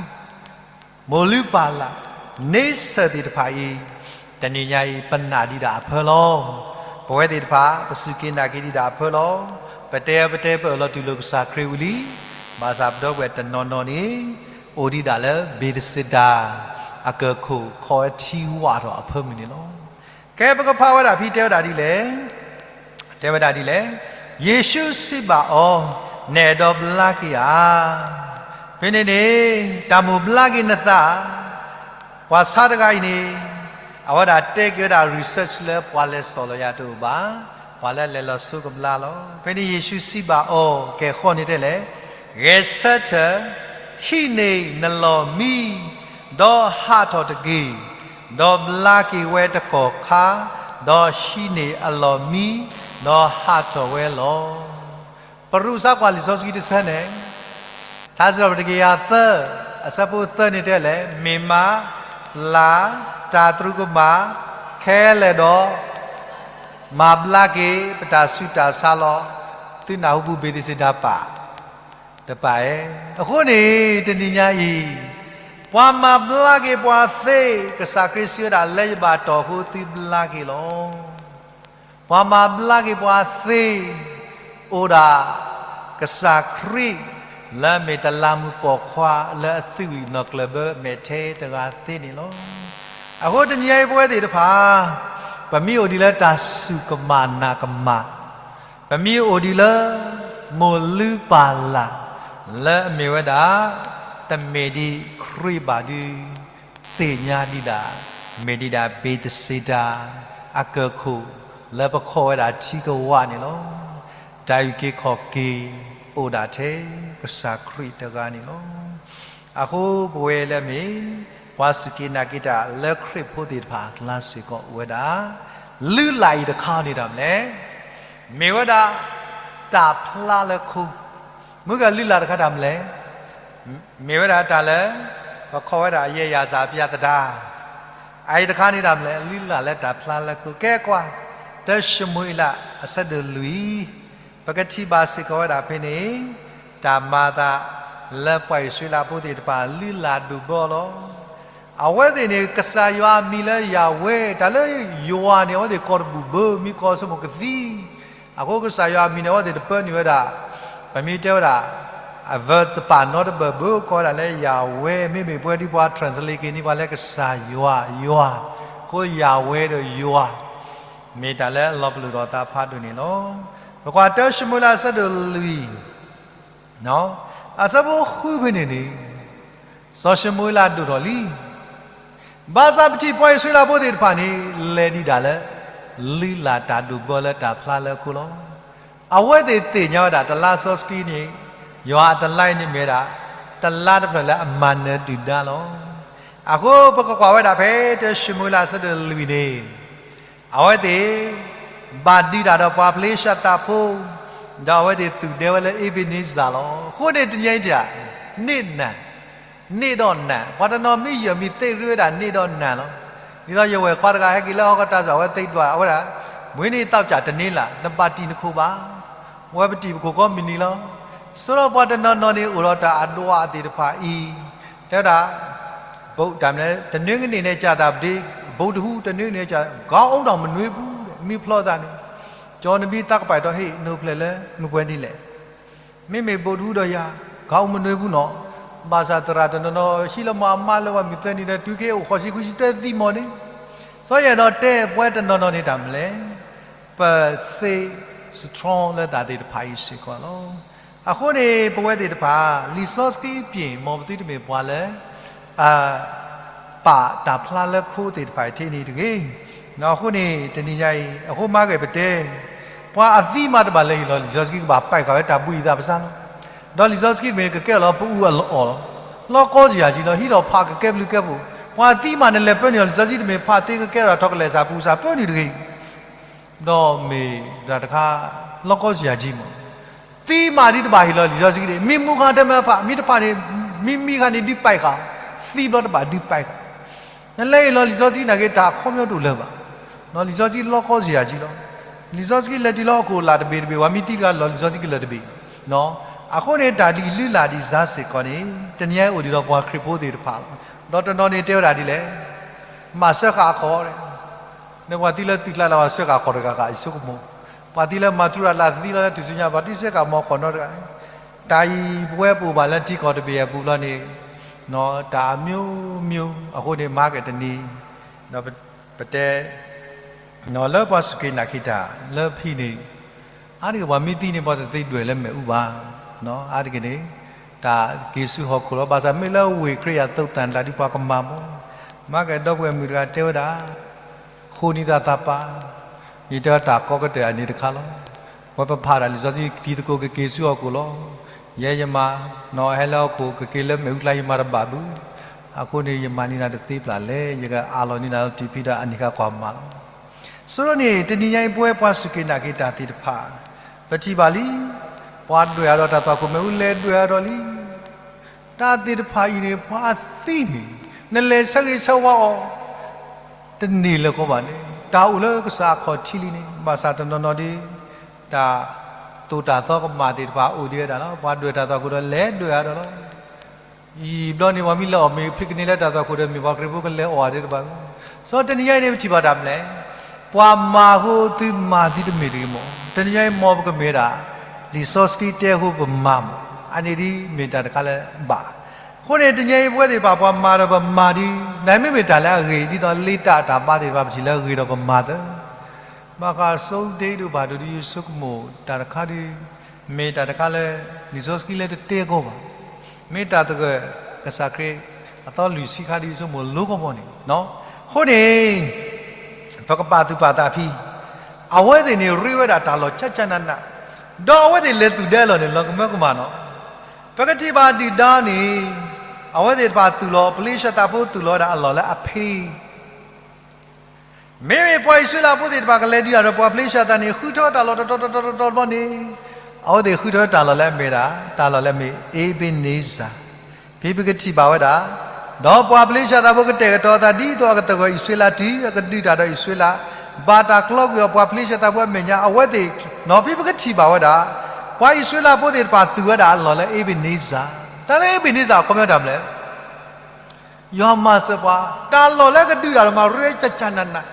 မိၢ်လုၢ်ပၢ်လၢ် န့ဆၢၣ်သ့ၣ်တဖၣ်အံၤ တနံၤညါအံၤ ပနာ်ဒံးဒၣ်အဖၢလီၤ. ပဝဲသ့ၣ်တဖၣ် ပစူၢ်က့ၤနာ်က့ၤဒံးဒၣ်အဖၢလီၤ. ပတဲပတဲပအၢၣ်လီၤတူၢ်လိာ်ကစၢ်ခရံာ်ဝံၤလံ, ဘၣ်ဆၣ်ပဒီပုၢ်ဝဲၢ်တနီၤနီၤန့ၣ် အိၣ်ဒံးဒၣ်လၢ ဘ့းသစ့းဒၤ အကၢၢ်ခိၣ် ခီဝဲထံဝးထီၣ်အဖၢမုၢ်န့ၣ်လီၤ. ကဲပကဖးဝဲဒၣ်ဖဲတဲဝဲဒၣ်ဒ်လဲၣ်, တဲဝဲဒၣ်ဒ်လဲၣ်, ယ့ၣ်ၡူးစံးဘၣ်အီၤ, နအဲၣ်ဒိးဘျါက့ၤဧါ. ဖဲန့ၣ်န့ၣ် တၢ်မိၣ်ဘျါက့ၤနသး, ပှၤဆါတဂၤအံၤန့ၣ် အဝဲဒၣ်တဲက့ၤဝဲဒၣ် research လၢပှၤလဲၤစိာ်လီၤယၤတအိၣ်ဘၣ်, ပှၤလၢလဲၤလီၤဆိကဘျါလီၤ. ဖဲန့ၣ်ယ့ၣ်ၡူးစံးဘၣ်အီၤ, ကဲဃီန့ၣ်တဲလဲၣ်, ဂဲၤဆၢထၢၣ်, ဟံးန့ၢ်နလီၢ်မံ, ဒီးဟးထီၣ်တက့ၢ်. ဒီးဘျါက့ၤဝဲတကီၢ်ခါ, ဒီးဟံးန့ၢ်အလီၢ်မံ, ဒီးဟးထီၣ်ဝဲလီၤ. ပရူးစါကွၢ်လံာ်စီဆှံတဆၢန့ၣ်, ထါစံးထီၣ်ပတြၢၤတကယၤသၢ, အဆၢဖိသၢန့ၣ်တဲလဲၣ်, မ့ၢ်မၤ, ပျၢ်, တၢ်သရူးကမၣ်, ခဲလၢာ်ဒီး မၤဘျါက့ၤ ပတၢ်ဆူးတၢ်ဆါလီၤ. သုနၢ်ဟူပူၤဘ့းသစ့းဒၤပာ် တပာ်ဧါ. အဃိန့ၣ် တနံၤညါအံၤ ပှၤမၤဘျါက့ၤပှၤသ့, ကစၢ်ခရံာ်စံးဝဲဒၣ်လၢယဘၣ်တီၢ်အဃိသုဘျါက့ၤလီၤ. ပှၤမၤဘျါက့ၤပှၤသ့, အိၣ်ဒၣ်ကစၢ်ခရံာ် လၢအမ့ၢ်တလးမူးပိာ်ခွါလၢအသွံၣ်ဝံၤနီၢ်ကျၢၢ်ဘၢမဲာ်ထဲတဂၤသ့န့ၣ်လီၤ. အဃိတနံၤညါအံၤပဝဲသ့ၣ်တဖၣ် ပမ့ၢ်အိၣ်ဒံးလၢတၢ်စူၢ်ကမၣ်နာ်ကမၣ် ပမ့ၢ်အိၣ်ဒံးလၢ မိၢ်လုၢ်ပၢ်လၢ် လၢအမ့ၢ်ဝဲဒၣ် တမ့ၢ်ဒံးခရံာ်ဘၣ်ဒီး သ့ၣ်ညါဒံးဒၣ် မ့ၢ်ဒံးဒၣ်ဘ့းသစ့းဒၤ အကၢၢ်ခိၣ် လၢပခိးဝဲဒၣ်ထံကဝးန့ၣ်လီၤ. တၢ်အုၣ်က့ၤခီၣ်က့ၤ အိၣ်ဒၣ်ထဲကစၢ်ခရံာ်တဂၤန့ၣ်လီၤ. အဃိပဝဲလၢအမ့ၢ် ပှၤစူၢ်က့ၤနာ်က့ၤတၢ်လၢခရံာ်ဖိသ့ၣ်တဖၣ်အကျါစ့ၢ်ကီးအိၣ်ဝဲဒၣ် လုၢ်လၢ်အံၤတခါန့ၣ်တၢ်မနုၤလဲၣ်, မ့ၢ်ဝဲဒၣ် တၢ်ဖျါလၢခိ, မုၢ်ဂၤလုၢ်လၢ်တခါတၢ်မနုၤလဲၣ်, မ့ၢ်ဝဲဒၣ်တၢ်လၢ ပခိးဝဲဒၣ်ယဲၢ်ယၤစၢ်ပျၢ်သဒါ အအံၤတခါန့ၣ်တၢ်မနုၤလဲၣ်, လုၢ်လၢ်လၢတၢ်ဖျါလၢခိ, ကဲကွၢ် တၢၡမူၤအ့လး အဆၢဒိၣ်လွံၢ် ပကထံၣ်ဘၣ်စ့ၢ်ကီးဝဲဒၣ်ဖဲန့ၣ် တၢ်မၤအသးလၢပှၤအံၣ်စရ့လးဖိသ့ၣ်တဖၣ်လုၢ်လၢ်ဒိၣ်ဘီလီၤ. အဝဲသ့ၣ်န့ၣ် ကစၢ်ယွၤအမံၤလၢယၤဝဲ, တၢ်လၢယွၤန့ၣ် အဝဲသ့ၣ်ကိးတဘူၣ်ဘၢ မ့ၢ်ကိးဆိကမိၣ်ကသံ, အဃိကစၢ်ယွၤအမံၤန့ၣ် အဝဲသ့ၣ်တပၢနုာ်ဝဲဒၣ်, ပမ့ၢ်တဲဝဲဒၣ် အ verb တပာ်နီတဘၢၣ်ဘၣ် ကိးဝဲဒၣ်လၢယၤဝဲ, မ့မ့ၢ်ပဝဲဒ်ပှၤ translate က့ၤန့ၢ်ပှၤလၢကစၢ်ယွၤ, ယွၤ, အဃိယၤဝဲဒီးယွၤ မ့ၢ်တၢ်လၢအလီၤပလိာ်ဒီးသးဖးဒိၣ်န့ၣ်လီၤ. ပကွၢ်တၢၡမူၤအ့လးအဆၢဒိၣ်လွံၢ် အဆၢဖိဃုဖဲန့ၣ်န့ၣ်, စီၤၡမူၤအ့လးဒိၣ်ထီၣ်လံ. ဘၣ်ဆၣ်ပထံၣ်ပှၤအံၣ်စရ့လးဖိသ့ၣ်တဖၣ်န့ၣ် လဲၤဒံးဒၣ်လၢ လုၢ်လၢ်တၢ်ဒိၣ်ဘီလၢတၢ်ဖျါလၢခိလီၤ. အဝဲသ့ၣ်သ့ၣ်ညါဝဲဒၣ်တလါစီဆှံန့ၣ်, ယွၤအတလါအံၤန့ၣ်မ့ၢ်ဝဲဒၣ် တလါတဖျၢၣ်လၢအမၤနၢၤဒုၣ်ဒါလီၤ. အဃိပကကွၢ်ဝဲဒၣ်ဖဲတၢၡမူၤအ့လးအဆၢဒိၣ်လွံၢ်န့ၣ် အဝဲသ့ၣ် ဘၣ်ဒုးတၢ်ဒီးပှၤဖလ့ၡသးဖိ, ဒီးအဝဲသ့ၣ်သူၣ်ဒဲဝဲလၢအ့ဘ့နံစၢ်လီၤ. အဃိန့ၣ်တနံၤအံၤတၢ်, န့ၢ်နၢ်, န့ၢ်ဒီးနၢ်, ပှၤတနီၤမ့ၢ်ယၢၢ်မံၤသ့ၣ်ရ့ဝဲဒၣ်န့ၢ်ဒီးနၢ်လီၤ. ဒ်သိးယဝဲၢ်ခွါတဂၤဟဲက့ၤလၢဟီၣ်ကတၢ်စၢ် အဝဲသ့ၣ်ဒွးဝဲဒၣ်, ဝဲန့ၣ်သးကၢ်တန့ၢ်လၢ်, နဘၣ်တံၢ်နခိၣ်ဘၣ်, ဝဲပတံၢ်ပခိၣ်ကိးမုၢ်နံၤလီၤ. ဆိဒီးပှၤတနီၤနီၤန့ၣ်အိၣ်ဒီးတၢ်အဒွးအသ့ၣ်တဖၣ်အံၤ, တဲဝဲဒၣ် ဗုဒ္ဓ, တနွေနေ့နဲ့ကြာသပတေး, ဗုဒ္ဓဟူး, တနွေနေ့နဲ့ကြာ, ခေါင်းအုံးတောင်မနွေးဘူး, မ့ၢ်ဖျီသးန့ၣ်, ကၠီနဘံသးကပၤဒီးဟ့ၣ်နုာ်ဖျဲၣ်လၢမုၢ်ပှဲၤဒ်လဲၣ်. မ့မ့ၢ်ဗုဒ္ဓဟူးဒီးယၤ, ခေါင်းအုံးမနွေးဘူးနီၤ. ဘၣ်ဆၣ်သရၣ်တနီၤနီၤ ဟံးလီၤမၤအမါလၢပှၤမုၢ်သၢနံၤဒီး တုၤက့ၤအိၣ်ဃိးဆံဃုဆံတသံမီၤန့ၣ်, စီၤယဲၢ်ဒီးတဲပဝဲတနီၤနီၤန့ၣ်တၢ်မနုၤလဲၣ်, ပသ့ strong လၢတၢ်သ့ၣ်တဖၣ်အံၤစ့ၢ်ကီးလီၤ. အဃိန့ၣ် ပဝဲသ့ၣ်တဖၣ် လံာ်စီဆှံအပၠ့ၣ် မ်ပသုတမ့ၢ်ပှၤလၢ အ ပာ်တၢ်ဖျါလၢခိသ့ၣ်တဖၣ်အံၤထဲန့ၣ်တဂ့ၤ. အဃိန့ၣ် တနံၤညါအံၤ အဃိမၤဂ့ၤပတဲ, ပှၤအသံမးတဘၣ်လဲၤဟ့ၣ်လီၤလံာ်စီဆှံ ကဘၣ်ပာ်ဃာ်ဝဲတၢ်ဘှံးအသးပစးလီၤ. ဒီးလံာ်စီဆှံတမ့ၢ်ကကဲလီၤပအူအလီၢ်လီၤ. လီၤကီစၢ်ယၤကံလီၤ. ဟံးထီၣ်ဖးကကဲဘျုးကဲဖှိၣ်, ပှၤသံမးနလဲၤပၢနုာ်လီၤလံာ်စီဆှံတမ့ၢ်ဖးသ့ကကဲထီၣ်ထီၣ်ကလဲာ်စၢ်ပူၤစၢ်ပၢနုာ်တဂ့ၤ. ဒီးမ့ၢ်တၢ်တခါ လီၤကီစၢ်ယၤကံမး သံမးဒ်တဘၣ်ဟ့ၣ်လီၤလံာ်စီဆှံဒၣ်, မ့ၢ်မူခါတမ့ၢ်ဖး, မ့ၢ်တဖၣ်န့ၣ်, မ့ၢ်မံခါန့ၣ်ဒုးပာ်ဃာ်, သံဘျီတဘၣ်ဒုးပာ်ဃာ်. နလဲၤဟ့ၣ်လီၤလံာ်စီဆှံနာ်က့ တၢ်အခီပညီတအိၣ်လၢၤဘၣ်. လံာ်စီဆှံလီၤကီစၢ်ယၤကံလီၤ. လံာ်စီဆှံလဲၤတုၤလၢဟီၣ်ခိၣ်လာ်တဘ့ၣ်တဘ့ၣ်, ပှၤမ့ၢ်သံတဂၤလီၤ လံာ်စီဆှံကလၢၤတဘ့ၣ်. အဃိန့ၣ် တၢ်ဒ်လုၢ်လၢ်ဒ်စၢ်စ့ၢ်ကီးန့ၣ် တနံၤအံၤအိၣ်ဒံးဒီးပှၤခရံာ်ဖိသ့ၣ်တဖၣ်လီၤ. ဒီးတနီၤန့ၣ်တဲဝဲဒၣ်ဒ်လဲၣ်, မၤစၢဃာ်အခီၣ်, န့ၣ်ပှၤသံလၢသုးကျါလၢပှၤစၢဃာ်အခီၣ်တဂၤဂၤ ယဆိကမိၣ်, ပှၤသံလၢမၤထူရၤလၢသံလီၤလၢထူၣ်စုညါ ပှၤတစၢဃာ်မၤခီၣ်နီတဂၤ. တၢ်အံၤပဝဲပအိၣ်ဘၣ်လၢထံကီၢ်တဘ့ၣ်အပူၤလီၤန့ၣ်, တၢ်အမျိုးမျိုး အဃိန့ၣ် မၤက့ၤတနံၤ, ဒီးပတဲ လၢပှၤစူၢ်က့ၤနာ်က့ၤတၢ်လၢဖံန့ၣ်, အါတက့ၢ်ပှၤမ့ၢ်သံန့ၣ် ပှၤတသ့ဒွဲၣ်လၢမ့ၣ်အူဘၣ်. အါတက့ၢ်န့ၣ် တၢ်က့ၤဆူဟီၣ်ခိၣ်လီၤ. ဘၣ်ဆၣ်မ့ၢ်လၢဝ့ၢ်ခရံာ်အသိးသၣ်တၢ်ဒ်ပှၤကမၤမီၢ်, မၤကဒီပုၢ်ဝဲၢ်မုၣ်တဂၤတဲဝဲဒၣ်, ဃိနံၤသးသးပှၢ်, ယတဲတၢ်ကီကတၢၢ်အန့ၣ်တခါလီၤ. ဝဲပဖးတၢ်လံာ်စီဆှံတံၤသကိးကက့ၤဆူဟီၣ်ခိၣ်လီၤ. ယဲယမၤ, နီၢ်ဟဲလၢဟီၣ်ခိၣ်ကက့ၤလၢမ့ၣ်အူကျါ ယမၤတဘၣ်ဘၣ်. အဃိန့ၣ် ယမၤန့ၢ်နၤတသ့ပျၢ်လဲၣ်, ယကအးလီၤန့ၢ်နၤလီၤတံၢ်ဖံဒီးအနံၣ်ဃာ်ကွၢ်မၤလီၤ. ဆိန့ၣ် တနံၤညါအံၤပဝဲပှၤစူၢ်က့ၤနာ်က့ၤတၢ်သ့ၣ်တဖၣ်, ပထံၣ်ဘၣ်လံ, ပှၤဒွဲၣ်အါဒီးတၢ်သွၣ်ခိၣ်မ့ၣ်အူလဲၤဒွဲၣ်အါဒီးလံ. တၢ်သ့ၣ်တဖၣ်အံၤန့ၣ် ပှၤသံန့ၣ်, နလဲၤဆၢဂ့ၤဆၢဝါအီၤ တန့ၢ်လၢၤကီးဘၣ်န့ၣ် တၢ်အိၣ်လၢကစၢ်အခီၣ်ထံးလံန့ၣ်, ဘၣ်ဆၣ်တနီၤနီၤဒီး တၢ်သိၣ်တၢ်သီကမၣ်သ့ၣ်တဖၣ်အိၣ်ဒံးဝဲဒၣ်လီၤ. ပှၤဒွဲၣ်တၢ်သွၣ်ခိၣ်ဒီးလဲၤဒွဲၣ်အါဒီးလီၤ. ယံာ်ဘျီန့ၣ် ပှၤမ့ၢ်လဲၤအီၣ်မ့ၤဖံးကန့ၢ်လၢတၢ်သွၣ်ခိၣ်ဒီးမ့ၢ်ပှၤခရံာ်ဖိကလဲၤအီၣ်အါသ့ၣ်တဖၣ်, စီၤတနံၤညါအံၤန့ၣ် ပထံၣ်ဘၣ်တၢ်မနုၤလဲၣ်, ပှၤမၤအဃိသုမၤသုတမ့ၢ်တဂ့ၤမီၢ်. တနံၤညါအံၤမ်ပကမ့ၢ်ဝဲဒၣ် လံာ်စီဆှံတဲအဃိပမၤမီၢ်, အန့ၣ်ဒ်မ့ၢ်တၢ်တခါလၢဘၣ်. အဃိန့ၣ် တနံၤညါအံၤပဝဲသ့ၣ်တဖၣ်ပှၤမၤဒီးပမၤဒ်, နမ့မ့ၢ်တၢ်လၢအဂ့ၤ ဒ်သိးလ့တၢ်တၢ်ဘါသ့ၣ်တဖၣ် ပထံၣ်လၢအဂ့ၤဒီးပမၤသၢ ဘၣ်ဃးစီၤအူတ့ဒိၣ်ဘၣ်ဒိၣ်ဒ်ယဆိကမိၣ် တၢ်တခါဒ် မ့ၢ်တၢ်တခါလၢ လံာ်စီဆှံလၢတတဲကီးဘၣ်, မ့ၢ်တၢ်သဂၢၢ်ကစၢ်ခရံာ်အသီလွံၢ်ဆံခါဒ်ယဆိကမိၣ်လိကီၢ်ဘီန့ၣ်, အဃိန့ၣ် ပကပာ်သူၣ်ပာ်သးဖံ, အဝဲသ့ၣ်န့ၣ်ရ့ဝဲဒၣ်တၢ်လီၢ်ကၠၢ်ကၠၢ်နးနး, ဒီးအဝဲသ့ၣ်လဲၤသူၣ်ဒဲအလီၢ်န့ၣ် လီၤကမၢကမၣ်နီၤ. ပကထံၣ်ဘၣ်ဒုၣ်ဒါန့ၣ် အဝဲသ့ၣ်တဖၣ်သူၣ်လီၤ ပလ့ၡသးဖိသူၣ်လီၤဝဲဒၣ်အလီၢ်လၢအဖ့ မ့မ့ၢ်ပှၤအံၣ်စရ့လးဖိသ့ၣ်တဖၣ်ကလဲၤဒုးတၢ်ဒီးပှၤဖလ့ၡသးန့ၣ် ဃုထၢတၢ်လီၢ်တတီၤတတီၤတတီၤတဘျီန့ၣ်, အဝဲသ့ၣ်ဃုထၢတၢ်လီၢ်လၢအမ့ၢ်ဒၣ် တၢ်လီၢ်လၢအမ့ၢ် အ့းဘ့းနံစၤ, ဖဲပကထံၣ်ဘၣ်ဝဲဒၣ်, ဒီးပှၤဖလ့ၡသးဖိကတဲာ်ကတီၤအသးဒ်သိးအကသဂၢၢ်အံၣ်စရ့လးတုၤ အကဒုးတၢ်ဒီးအံၣ်စရ့လး, ဘၣ်တၢ်ကျီကွံာ်အီၤပှၤဖလ့ၡသးဖိအမဲာ်ညါ အဝဲသ့ၣ်, နီၤ ဖဲပကထံၣ်ဘၣ်ဝဲဒၣ်, ပှၤအံၣ်စရ့လးဖိသ့ၣ်တဖၣ်သူၣ်ဝဲဒၣ်အလီၢ်လၢအ့းဘ့းနံစၤ, တၢ်လၢအ့းဘ့းနံစၤအခီပညီတၢ်မနုၤလဲၣ် ယွၤမၤစၢၤပှၤ, တၢ်လီၢ်လၢကဒုးတၢ်ဒီးမၤရ့ကၠၢ်ကၠၢ်နးနး,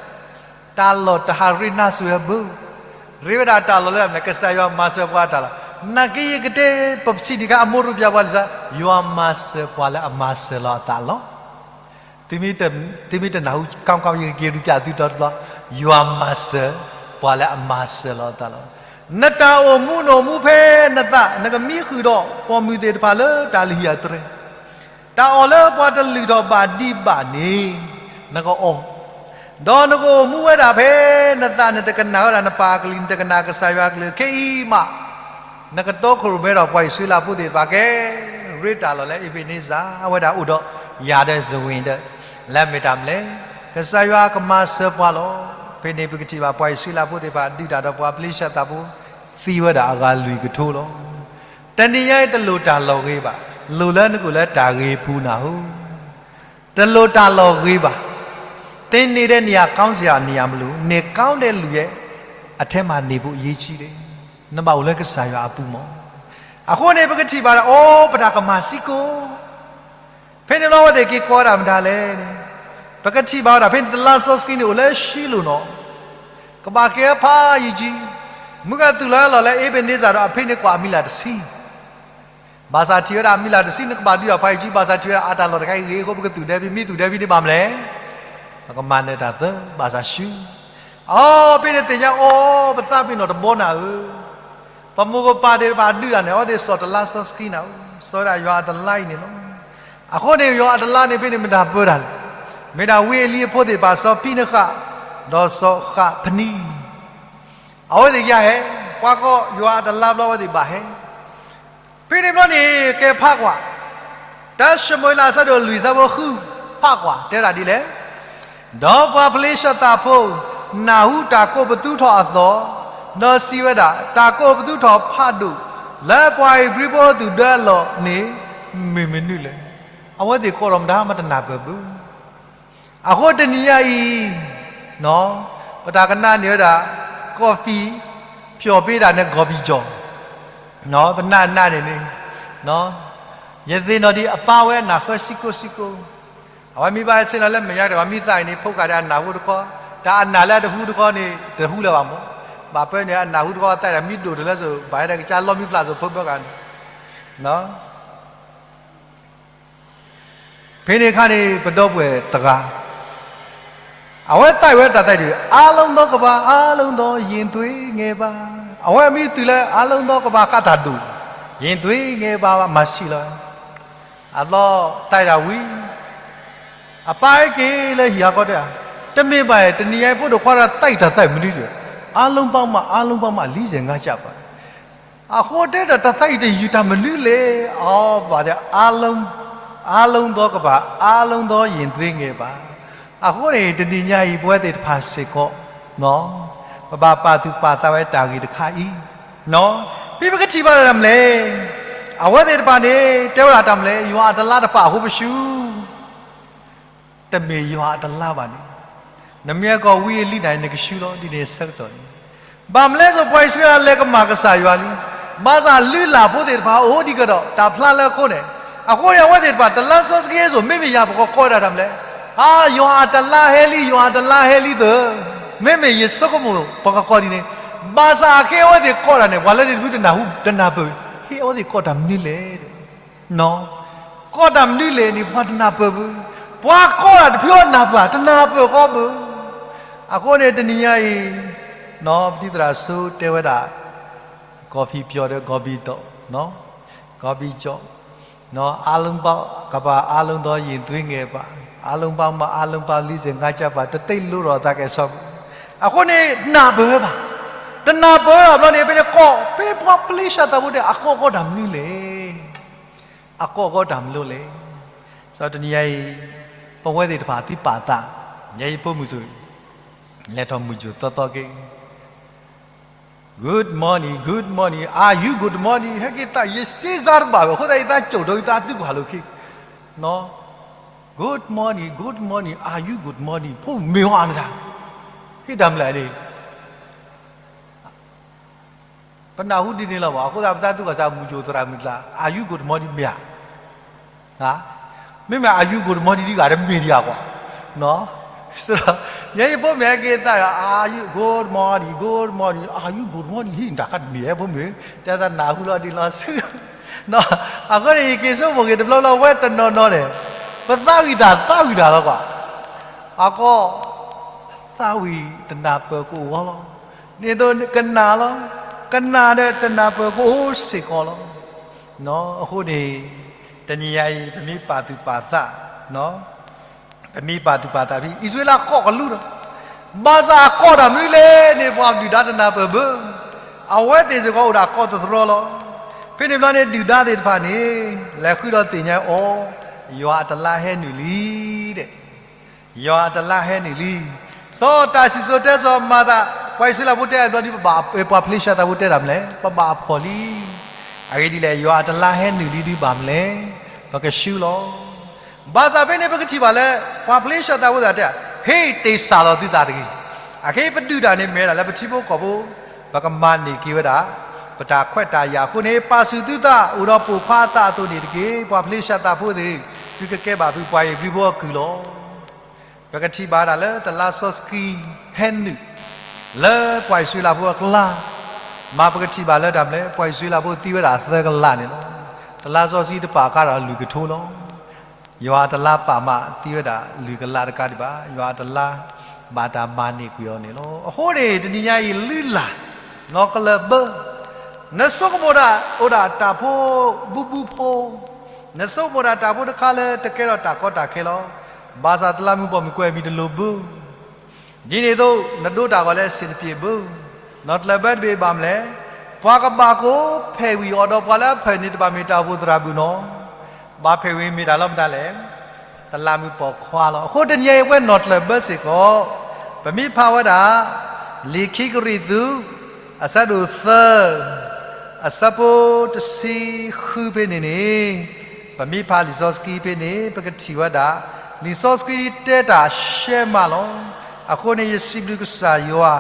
တၢ်လီၢ်တဟးရ့နါစံးဝဲဘၣ်, ရ့ဝဲဒၣ်တၢ်လီၢ်လၢအမနုၤလဲၣ် ကစၢ်ယွၤမၤစၢၤပှၤတၢ်လီၢ်, နာ်က့ယကတဲ ပထံၣ်န့ၢ်ခါအမိၢ်ရူပျၢ်ပှၤလၢ်စၢ်, ယွၤမၤစၢၤပှၤလၢအမၤစၢၤလီၤအသးလီၤ. သုမ့ၢ်တနၢ်ဟူကီကီ ယကက့ၤရူပျၢ်သုတီတဘျီ, ယွၤမၤစၢၤပှၤလၢအမၤစၢၤလီၤအသးလီၤ. နတၢ်အိၣ်မူနအိၣ်မူဖဲနသး နကမံဃုာ်ဒီးပိာ်မုၣ်သ့ၣ်တဖၣ်လၢတၢ်လုၢ်ဟံၣ်အတြဲၤ တၢ်အီၣ်လၢပှၤတလုၢ်ထီၣ်ဘၣ်ဒံးဘၣ်န့ၣ် နကအီၣ်, ဒီးနကအိၣ်မူဝဲဒၣ်ဖဲနသး နတကနၣ်ဝဲဒၣ်နပၢ်အကလုၢ် နတကနၣ်ကစၢ်ယွၤအကလုၢ် ခဲအံၤမး နကတိခိၣ်ရိၣ်မဲဒီးပှၤအံၣ်စရ့လးဖိသ့ၣ်တဖၣ်ကဲ ရ့တၢ်လီၢ်လၢအ့းဘ့းနံစၤ အဝဲဒၣ်အိၣ်ဒီးယၤဒီးစဝ့ၣ်ဒီး လၢအမ့ၢ်တၢ်မနုၤလဲၣ် ကစၢ်ယွၤကမၤစၢၤပှၤလီၤ. ဖဲန့ၣ်ပကထံၣ်ဘၣ်ပှၤအံၣ်စရ့လးဖိသ့ၣ်တဖၣ် ဒုးတၢ်ဒီးပှၤဖလ့ၡသးဖိ သံဝဲဒၣ်အဂၤလွံၢ်ကထိလီၤ. တနံၤညါအံၤတလိၣ်တၢ်လီၤဂ့ၤဘၣ်, လိၣ်လၢနကအိၣ်လၢတၢ်ဂ့ၤပူၤနၢ်ဧၢ တလိၣ်တၢ်လီၤဂ့ၤဘၣ်. သင်နေတယ် နေရာကောင်းစရာ နေရာမလို, နေကောင်းတဲ့လူရဲ့အထဲမှာ နေဖို့အရေးကြီးတယ်. နဘၣ်အိၣ်လၢကစၢ်ယွၤအပူၤမီၢ်. အဃိန့ၣ် ပကထံၣ်ဘၣ်ဒီး အိၣ် ပတၢ်ကမၤစ့ၢ်ကီး ဖဲန့ၣ်လီၤ အဝဲသ့ၣ်က့ၤကိးဝဲဒၣ်မတၤလဲၣ်န့ၣ်, ပကထံၣ်ဘၣ်ဝဲဒၣ် ဖဲန့ၣ်တလါစီဆှံန့ၣ် အိၣ်လၢၡံလိၣ်နီၤ, ကဘၣ်က့ၤဖးယံာ်ကံ, မုၢ်ဂၤသူၣ်လီၤအလီၢ်လၢအ့းဘ့းနံစၤဒီး အဖ့န့ၣ်ကွၢ်အမံၤလၢ်တဆံ ဘၣ်ဆၣ်ထံၣ်ဝဲဒၣ်အမံၤလၢ်တဆံ နကဘၣ်ဒုးဒီးပှၤအံၣ်စရ့လး, ဘၣ်ဆၣ်ထံၣ်ဝဲဒၣ်အတၢ်လီၢ်တခါအံၤဂ့ၤအဃိ ပကသူၣ်ဒဲဖဲ မ့ၢ်သူၣ်ဒဲဖဲန့ၣ်ဘၣ်မနုၤလဲၣ်, ပကမၤနၢၤတၢ်သၢ ဘၣ်ဆၣ်ၡူ အီ ဖဲန့ၣ်သ့ၣ်ညါအီ ပသးပ့ၤနီၣ်တဘီနၤဧၢ, ပမိၢ်ပပၢ်သ့ၣ်တဖၣ်ဒုးတၢ်န့ၣ် အဝဲသ့ၣ်စီၣ်တလါစီဆှံနၤဧၢ, စီၤဝဲဒၣ်ယွၤအတလါအံၤန့ၣ်လီၤ. အဃိန့ၣ် ယွၤအတလါန့ၣ် ဖဲန့ၣ်မတၤပၢတၢ်လဲၣ်, မ့ၢ်ဒၣ်ဝံအလံၤအဖိသ့ၣ်တဖၣ် စီၤဖံနဃၣ် ဒီးစီၤဃးဖနံ အဝဲသ့ၣ်ကဟဲ, ပှၤကိးယွၤအတလါဘျီ အဝဲသ့ၣ်ဘၣ်ဟဲ. ဖဲန့ၣ်ဘျီန့ၣ် ကဲဖးကွၢ်, တၢၡမူၤအ့လးအဆၢဒိၣ်လွံၢ်အဆၢဖိဃု ဖးကွၢ် တဲဝဲဒၣ်ဒ်လဲၣ်, ဒီးပှၤဖလ့ၡသးဖိ နၢ်ဟူတၢ်ကိးပသူထီၣ်အသီၣ်, ဒီးစံးဝဲဒၣ်, တၢ်ကိးပသူထီၣ်ဖးဒိၣ် လၢပှၤဧ့ၤဘြံၤဖိအသူၣ်ဒၢအလီၢ်န့ၣ် မ့ၢ်မနုၤလဲၣ်. အဝဲသ့ၣ်ကိးထီၣ်မတၤမးတနၢ်ပၢၢ်ဘၣ်. အဃိတနံၤညါအံၤ ပတၢ်ကနၣ်န့ၢ်ဝဲဒၣ် ကီၢ်ဖံး ပျီၣ်ပ့ဒၣ်န့ၣ် ကီၢ်ဖံးကၠီၣ်, ပနၢ်နၢ်န့ၣ်န့ၣ်, ယသ့ၣ်နီၣ်ဒံးအပၢ်ဝဲအနၢ်ဃၢဆံကိၣ်ဆံကိၣ်, အဝဲမ့ၢ်ဘၣ်ဆ့ၣ်နီၤလၢမဲာ်ညါဒီး ပှၤမံသးအံၤန့ၣ် ဖိဃာ်ဒီးအနၢ်ဟူတခီ, တၢ်အနၢ်လၢအတဟူတခီန့ၣ် တဟူလၢၤဘၣ်မး, ဘၣ်ပၢန့ၣ် အနၢ်ဟူတခီသးဒီးမံဒိၣ်တလၢစိၤ ဘၣ်ဟဲဒီးကစၢ်လီမံပျၢ်စိၤဖိဘၢဂၤန့ၣ် ဖဲန့ၣ်အခါန့ၣ် ပဒီပုၢ်ဝဲၢ်တဂၤ အဝဲသးဝဲတၢ်သးဒုး အါလုံးသောကမ္ဘာအါလုံးသောရင်သွေးငယ်ပါ, အဝဲမ့ၢ်တုၤလၢ အါလုံးသောကမ္ဘာ ကးတၢ်ဒိၣ် ရင်သွေးငယ်ပါ မၤဆံးလီၤ, အလီၢ်သးဒၣ်ဝံၤ အပၢ်ဟဲက့ၤလၢဟံၣ်ဟးကီတဲ, တမ့ၢ်ဘၣ်, တနံၤညါအံၤဖိဒိၣ်ခွါတဂၤသးအံၤတၢ်သးမနုၤဒီး အါလုံးပေါင်းမှအါလုံးပေါင်းမှ လေးဆယ့်ငါးကျပ်ပါ, အဃိတဲဒၣ်တၢ်သးအံၤတယုၢ်တၢ်မနုၤလဲၣ်, အီဘၣ်တဲ အါလုံးသောကမ္ဘာအါလုံးသောရင်သွေးငယ်ပါ, အဃိန့ၣ် တနံၤညါအံၤ ပဝဲသ့ၣ်တဖၣ်စ့ၢ်ကီး ပဘၣ်ပာ်သူၣ်ပာ်သးဝဲတၢ်ဂ့ၢ်တခါအံၤ, ဖဲပကထံၣ်ဘၣ်တၢ်မနုၤလဲၣ်, အဝဲသ့ၣ်တဖၣ်န့ၣ် တဲဝဲဒၣ်တၢ်မနုၤလဲၣ်, ယွၤအတလါတပာ်အဃိပရှု တမ့ၢ်ယွၤအတလါဘၣ်န့ၣ်, နမ့ၢ်ကီၢ်ဝံအလံနၤ နကရှုလီၤ ဒ်န့ၣ်အဆၢကတီၢ်န့ၣ်, ဘၣ်မနုၤလဲၣ် ပှၤအံၣ်စရ့လးလဲၤကမၣ်ကစၢ်ယွၤလံ, ဘၣ်ဆၣ်လုၢ်လၢ်ဖိသ့ၣ်တဖၣ်အိၣ်ဒံးကဒီး တၢ်ဖျါလၢအဃိန့ၣ်, အဃိန့ၣ် အဝဲသ့ၣ်တဖၣ် တလါစီဆှံအစိၤ မ့မ့ၢ်ယၤ ပကကိးဒၣ်တၢ်မနုၤလဲၣ်, အါ ယွၤအတလါဟဲလံ ယွၤအတလါဟဲလံသၢ, မ့မ့ၢ်ယဆိကမိၣ် ပကကိးဒ်န့ၣ်, ဘၣ်ဆၣ်အဃိအဝဲသ့ၣ်ကိးတၢ်န့ၣ် ပှၤလၢန့ၣ်တဖုတနၢ်ဟူတနၢ်ပၢၢ်, ဟ့ၣ်အဝဲသ့ၣ်ကိးတၢ်မနုၤလဲၣ် ကိးတၢ်မနုၤလဲၣ်န့ၣ် ပှၤတနၢ်ပၢၢ်ဘၣ်, ပှၤကိးတၢ်တဖုအီၤနၢ်ပၢၢ် တနၢ်ပၢၢ်ဃီဘၣ်, အဃိန့ၣ် တနံၤညါအံၤ ပတံၤသရၣ်စိတဲဝဲဒၣ် ကီၢ်ဖံးပျီၣ်ဒီးကီၢ်ဖံးကၠီၣ်, ကီၢ်ဖံးကၠီၣ်, အါလုံးပေါင်း ကမ္ဘာအါလုံးသောရင်သွေးငယ်ပါ, အါလုံးပေါင်းမှအါလုံးပေါင်း လေးဆယ့်ငါးကျပ်ပါ, တသိပ်းလိဒီးသးကဲၤဆီ, အဃိန့ၣ် နၢ်ပၢၢ်ဝဲဘၣ်, တနၢ်ပၢၢ်ဝဲဘၣ်ဘျီန့ၣ် ဖဲန့ၣ်ကိး ဖဲပှၤပလ့းၡသးဖိတဲ အကိးကိးတၢ်မနုၤလဲၣ်, အကိးကိးတၢ်မနုၤလဲၣ်, စီၤတနံၤညါအံၤ ပဝဲသ့ၣ်တဖၣ်သုပာ်သး, ညါအံၤဖိမုၣ်စိၤ လဲၤထီၣ်မုၢ်ကိၣ်သီသီက့ၤ Good morning, good morning, are you good morning? ဟဲက့ၤသး ယစ့စါတဘၣ်ဝဲ အဃိသတး ယသးကိၣ်ဒီး ယသးသုကွၢ်လိာ်ခံ, Good morning, good morning, are you good morning? ဖိမ့ၢ်ဝဲနတၢ်, ဟ့ၣ်တၢ်မနုၤလဲၣ်န့ၣ် ပနၢ်ဟူဒ်န့ၣ်လီၤဘၣ်. အဃိသတး ပသးသူၣ်ကစၢ်မုၢ်ယိၤသရၣ်မုၢ်ကျါ are you good morning မ့ၢ်ဧါ. မ့မ့ၢ် are you good morning ဒ်ဂၤတမ့ၢ်ဒံးဧါကွၢ်. ယဲယဖိမ့ၢ်ဟဲက့ၤသး are you good morning, good morning, are you good morning ဟံၣ်တၢ်ခါတမ့ၢ်ဧါဖိမ့ၢ် တဲသးနၢ်ဟူလီၤဒ်လီၤဆူ အဃိန့ၣ် ယက့ၤဆိကမိၣ်က့ၤတဘျီဘျီဝဲတနီၤနီၤန့ၣ် ပသးဝံၣ်တၢ်သးဝံၣ်တၢ်လီၤကွၢ်. အဃိ သးဝံၣ်တနၢ်ပၢၢ်ကအိၣ်ဂီၢ်လီၤ. ဒ်သိးကနၣ်လီၤ. ကနၣ်ဒီးတနၢ်ပၢၢ်ကအိၣ်စ့ၢ်ကီးလီၤ. အဃိန့ၣ် တနံၤညါအံၤ ပမ့ၢ်ပာ်သူၣ်ပာ်သး ပမ့ၢ်ပာ်သူၣ်ပာ်သးဖဲ အံၣ်စရ့လးကိးကလူးဒီး ဘၣ်ဆၣ်အကိးတၢ်မနုၤလဲၣ်န့ၣ် ပှၤဒုၣ်ဒါတနၢ်ပၢၢ်ဘၣ်. အဝဲသ့ၣ်စ့ၢ်ကီးအိၣ်ဒၣ်ကိးသတြီလီၤ. ဖဲန့ၣ်ဘျီန့ၣ် ဒုၣ်ဒါသ့ၣ်တဖၣ်န့ၣ် လဲၤဃုဒီးသ့ၣ်ညါအီၤ ယွၤအတလါဟဲနုာ်လံ တဲ ယွၤအတလါဟဲနုာ်လံ. စီၤတၢ်စံၣ်စိၤတဲစိၤမၤသး ပှၤအံၣ်စရ့လးဖိတဲအဘျီဒီး ပဘၣ် ပှၤဖလ့ၡသးဖိတဲတၢ်မနုၤလဲၣ် ပဘၣ်အဖှီၣ်လံ. အဂ့ၢ်ဒ်လဲၣ် ယွၤအတလါဟဲနုာ်လံဒုးဘၣ်မနုၤလဲၣ် ပကရှုလီၤ. ဘၣ်ဆၣ်ဖဲန့ၣ် ပကထံၣ်ဘၣ်လၢ ပှၤဖလ့ၡသးဖိသ့ၣ်တဲ ဟ့ၣ်တ့ၢ်စၢ်လီၤသုသးတဂ့ၤ. အခဲအံၤပဒုၣ်တၢ်န့ၣ် မ့ၢ်ဝဲဒၣ်လၢပထံဖိကီၢ်ဖိ ပကမၤန့ၢ်က့ၤဝဲဒၣ် ပတၢ်ခွဲးတၢ်ယာ်အဃိန့ၣ် ပာ်ဆူၣ်သုသးအိၣ်ဒီးပိာ်ခွါအသးအသိးန့ၣ်တက့ၢ်. ပှၤဖလ့ၡသးဖိသ့ၣ် သုကကဲဘၣ်ဖုပှၤဧ့ၤဘြံၤဖိအကုၢ်လီၤ. ပကထံၣ်ဘၣ်ဒၣ်လၢတလါစီဆှံဟဲနုာ် လၢပှၤအံၣ်စရ့လးဖိအကျါ, မ့ၢ်ပကထံၣ်ဘၣ်လၢတၢ်မနုၤလဲၣ် ပှၤအံၣ်စရ့လးဖိသံဝဲဒၣ်သၢကလးန့ၣ်လီၤ. တလါစီဆှံတပာ်ဃာ်ဒီးလွံၢ်ကထိလီၤ. ယွၤအတလါပာ်မးသံဝဲဒၣ်လွံၢ်ကလးတကးဒံးဘၣ်. ယွၤအတလါဘၣ်တၢ်မၤန့ၢ်ကွံာ်အီၤန့ၣ်လီၤ. အဃိန့ၣ် တနံၤညါအံၤလုၢ်လၢ် နီၢ်ကလၢၢ်ဘၢ နဆိကမိၣ်ဒၣ် အိၣ်ဒၣ်တၢ်ဖိဘူးဘူးဖိ, နဆိကမိၣ်ဒၣ်တၢ်ဖိတခါလၢတကဲထီၣ်တၢ်ကီတၢ်ခဲလီၤ. ဘၣ်ဆၣ်တလးမုၢ်ပိာ်မုၣ်ကွဲးမံၤတလိၤဘၣ်. ဒ်န့ၣ်အသိး နဒိတၢ်ဂီၤလၢအဆ့ၣ်တပျ့ၤဘၣ်. နီၢ်ကျၢၢ်ဘၢတဘ့ၣ်ဘၣ်မနုၤလဲၣ်, ပှၤကဘၣ်ကိးဖဲးဝံၤအီၤဒီး ပှၤလၢအဖဲးန့ၣ်တဘၣ်မ့ၢ်တၢ်အိၣ်ဖှိၣ်သရၣ်ဘၣ်နီၤ. ဘၣ်ဖဲးဝံၤမ့ၢ်တၢ်လီၤမတၤလဲၣ်, တလးမုၢ်ပိာ်ခွါလီၤ. အဃိတနံၤအံၤအဝဲနီၢ်ကျၢၢ်ဘၢစ့ၢ်ကီး ပမ့ၢ်ဖးဝဲဒၣ် လံာ်ခံကရံၣ်သူး အဆၢဒိၣ်သၢ အဆၢဖိတဆံဃုဖဲန့ၣ်န့ၣ်, ပမ့ၢ်ဖးလံာ်စီဆှံဖဲန့ၣ် ပကထံၣ်ဝဲဒၣ် လံာ်စီဆှံတဲတၢ်ရှဲမးလီၤ. အဃိန့ၣ် ယစံးဘျုးကစၢ်ယွၤ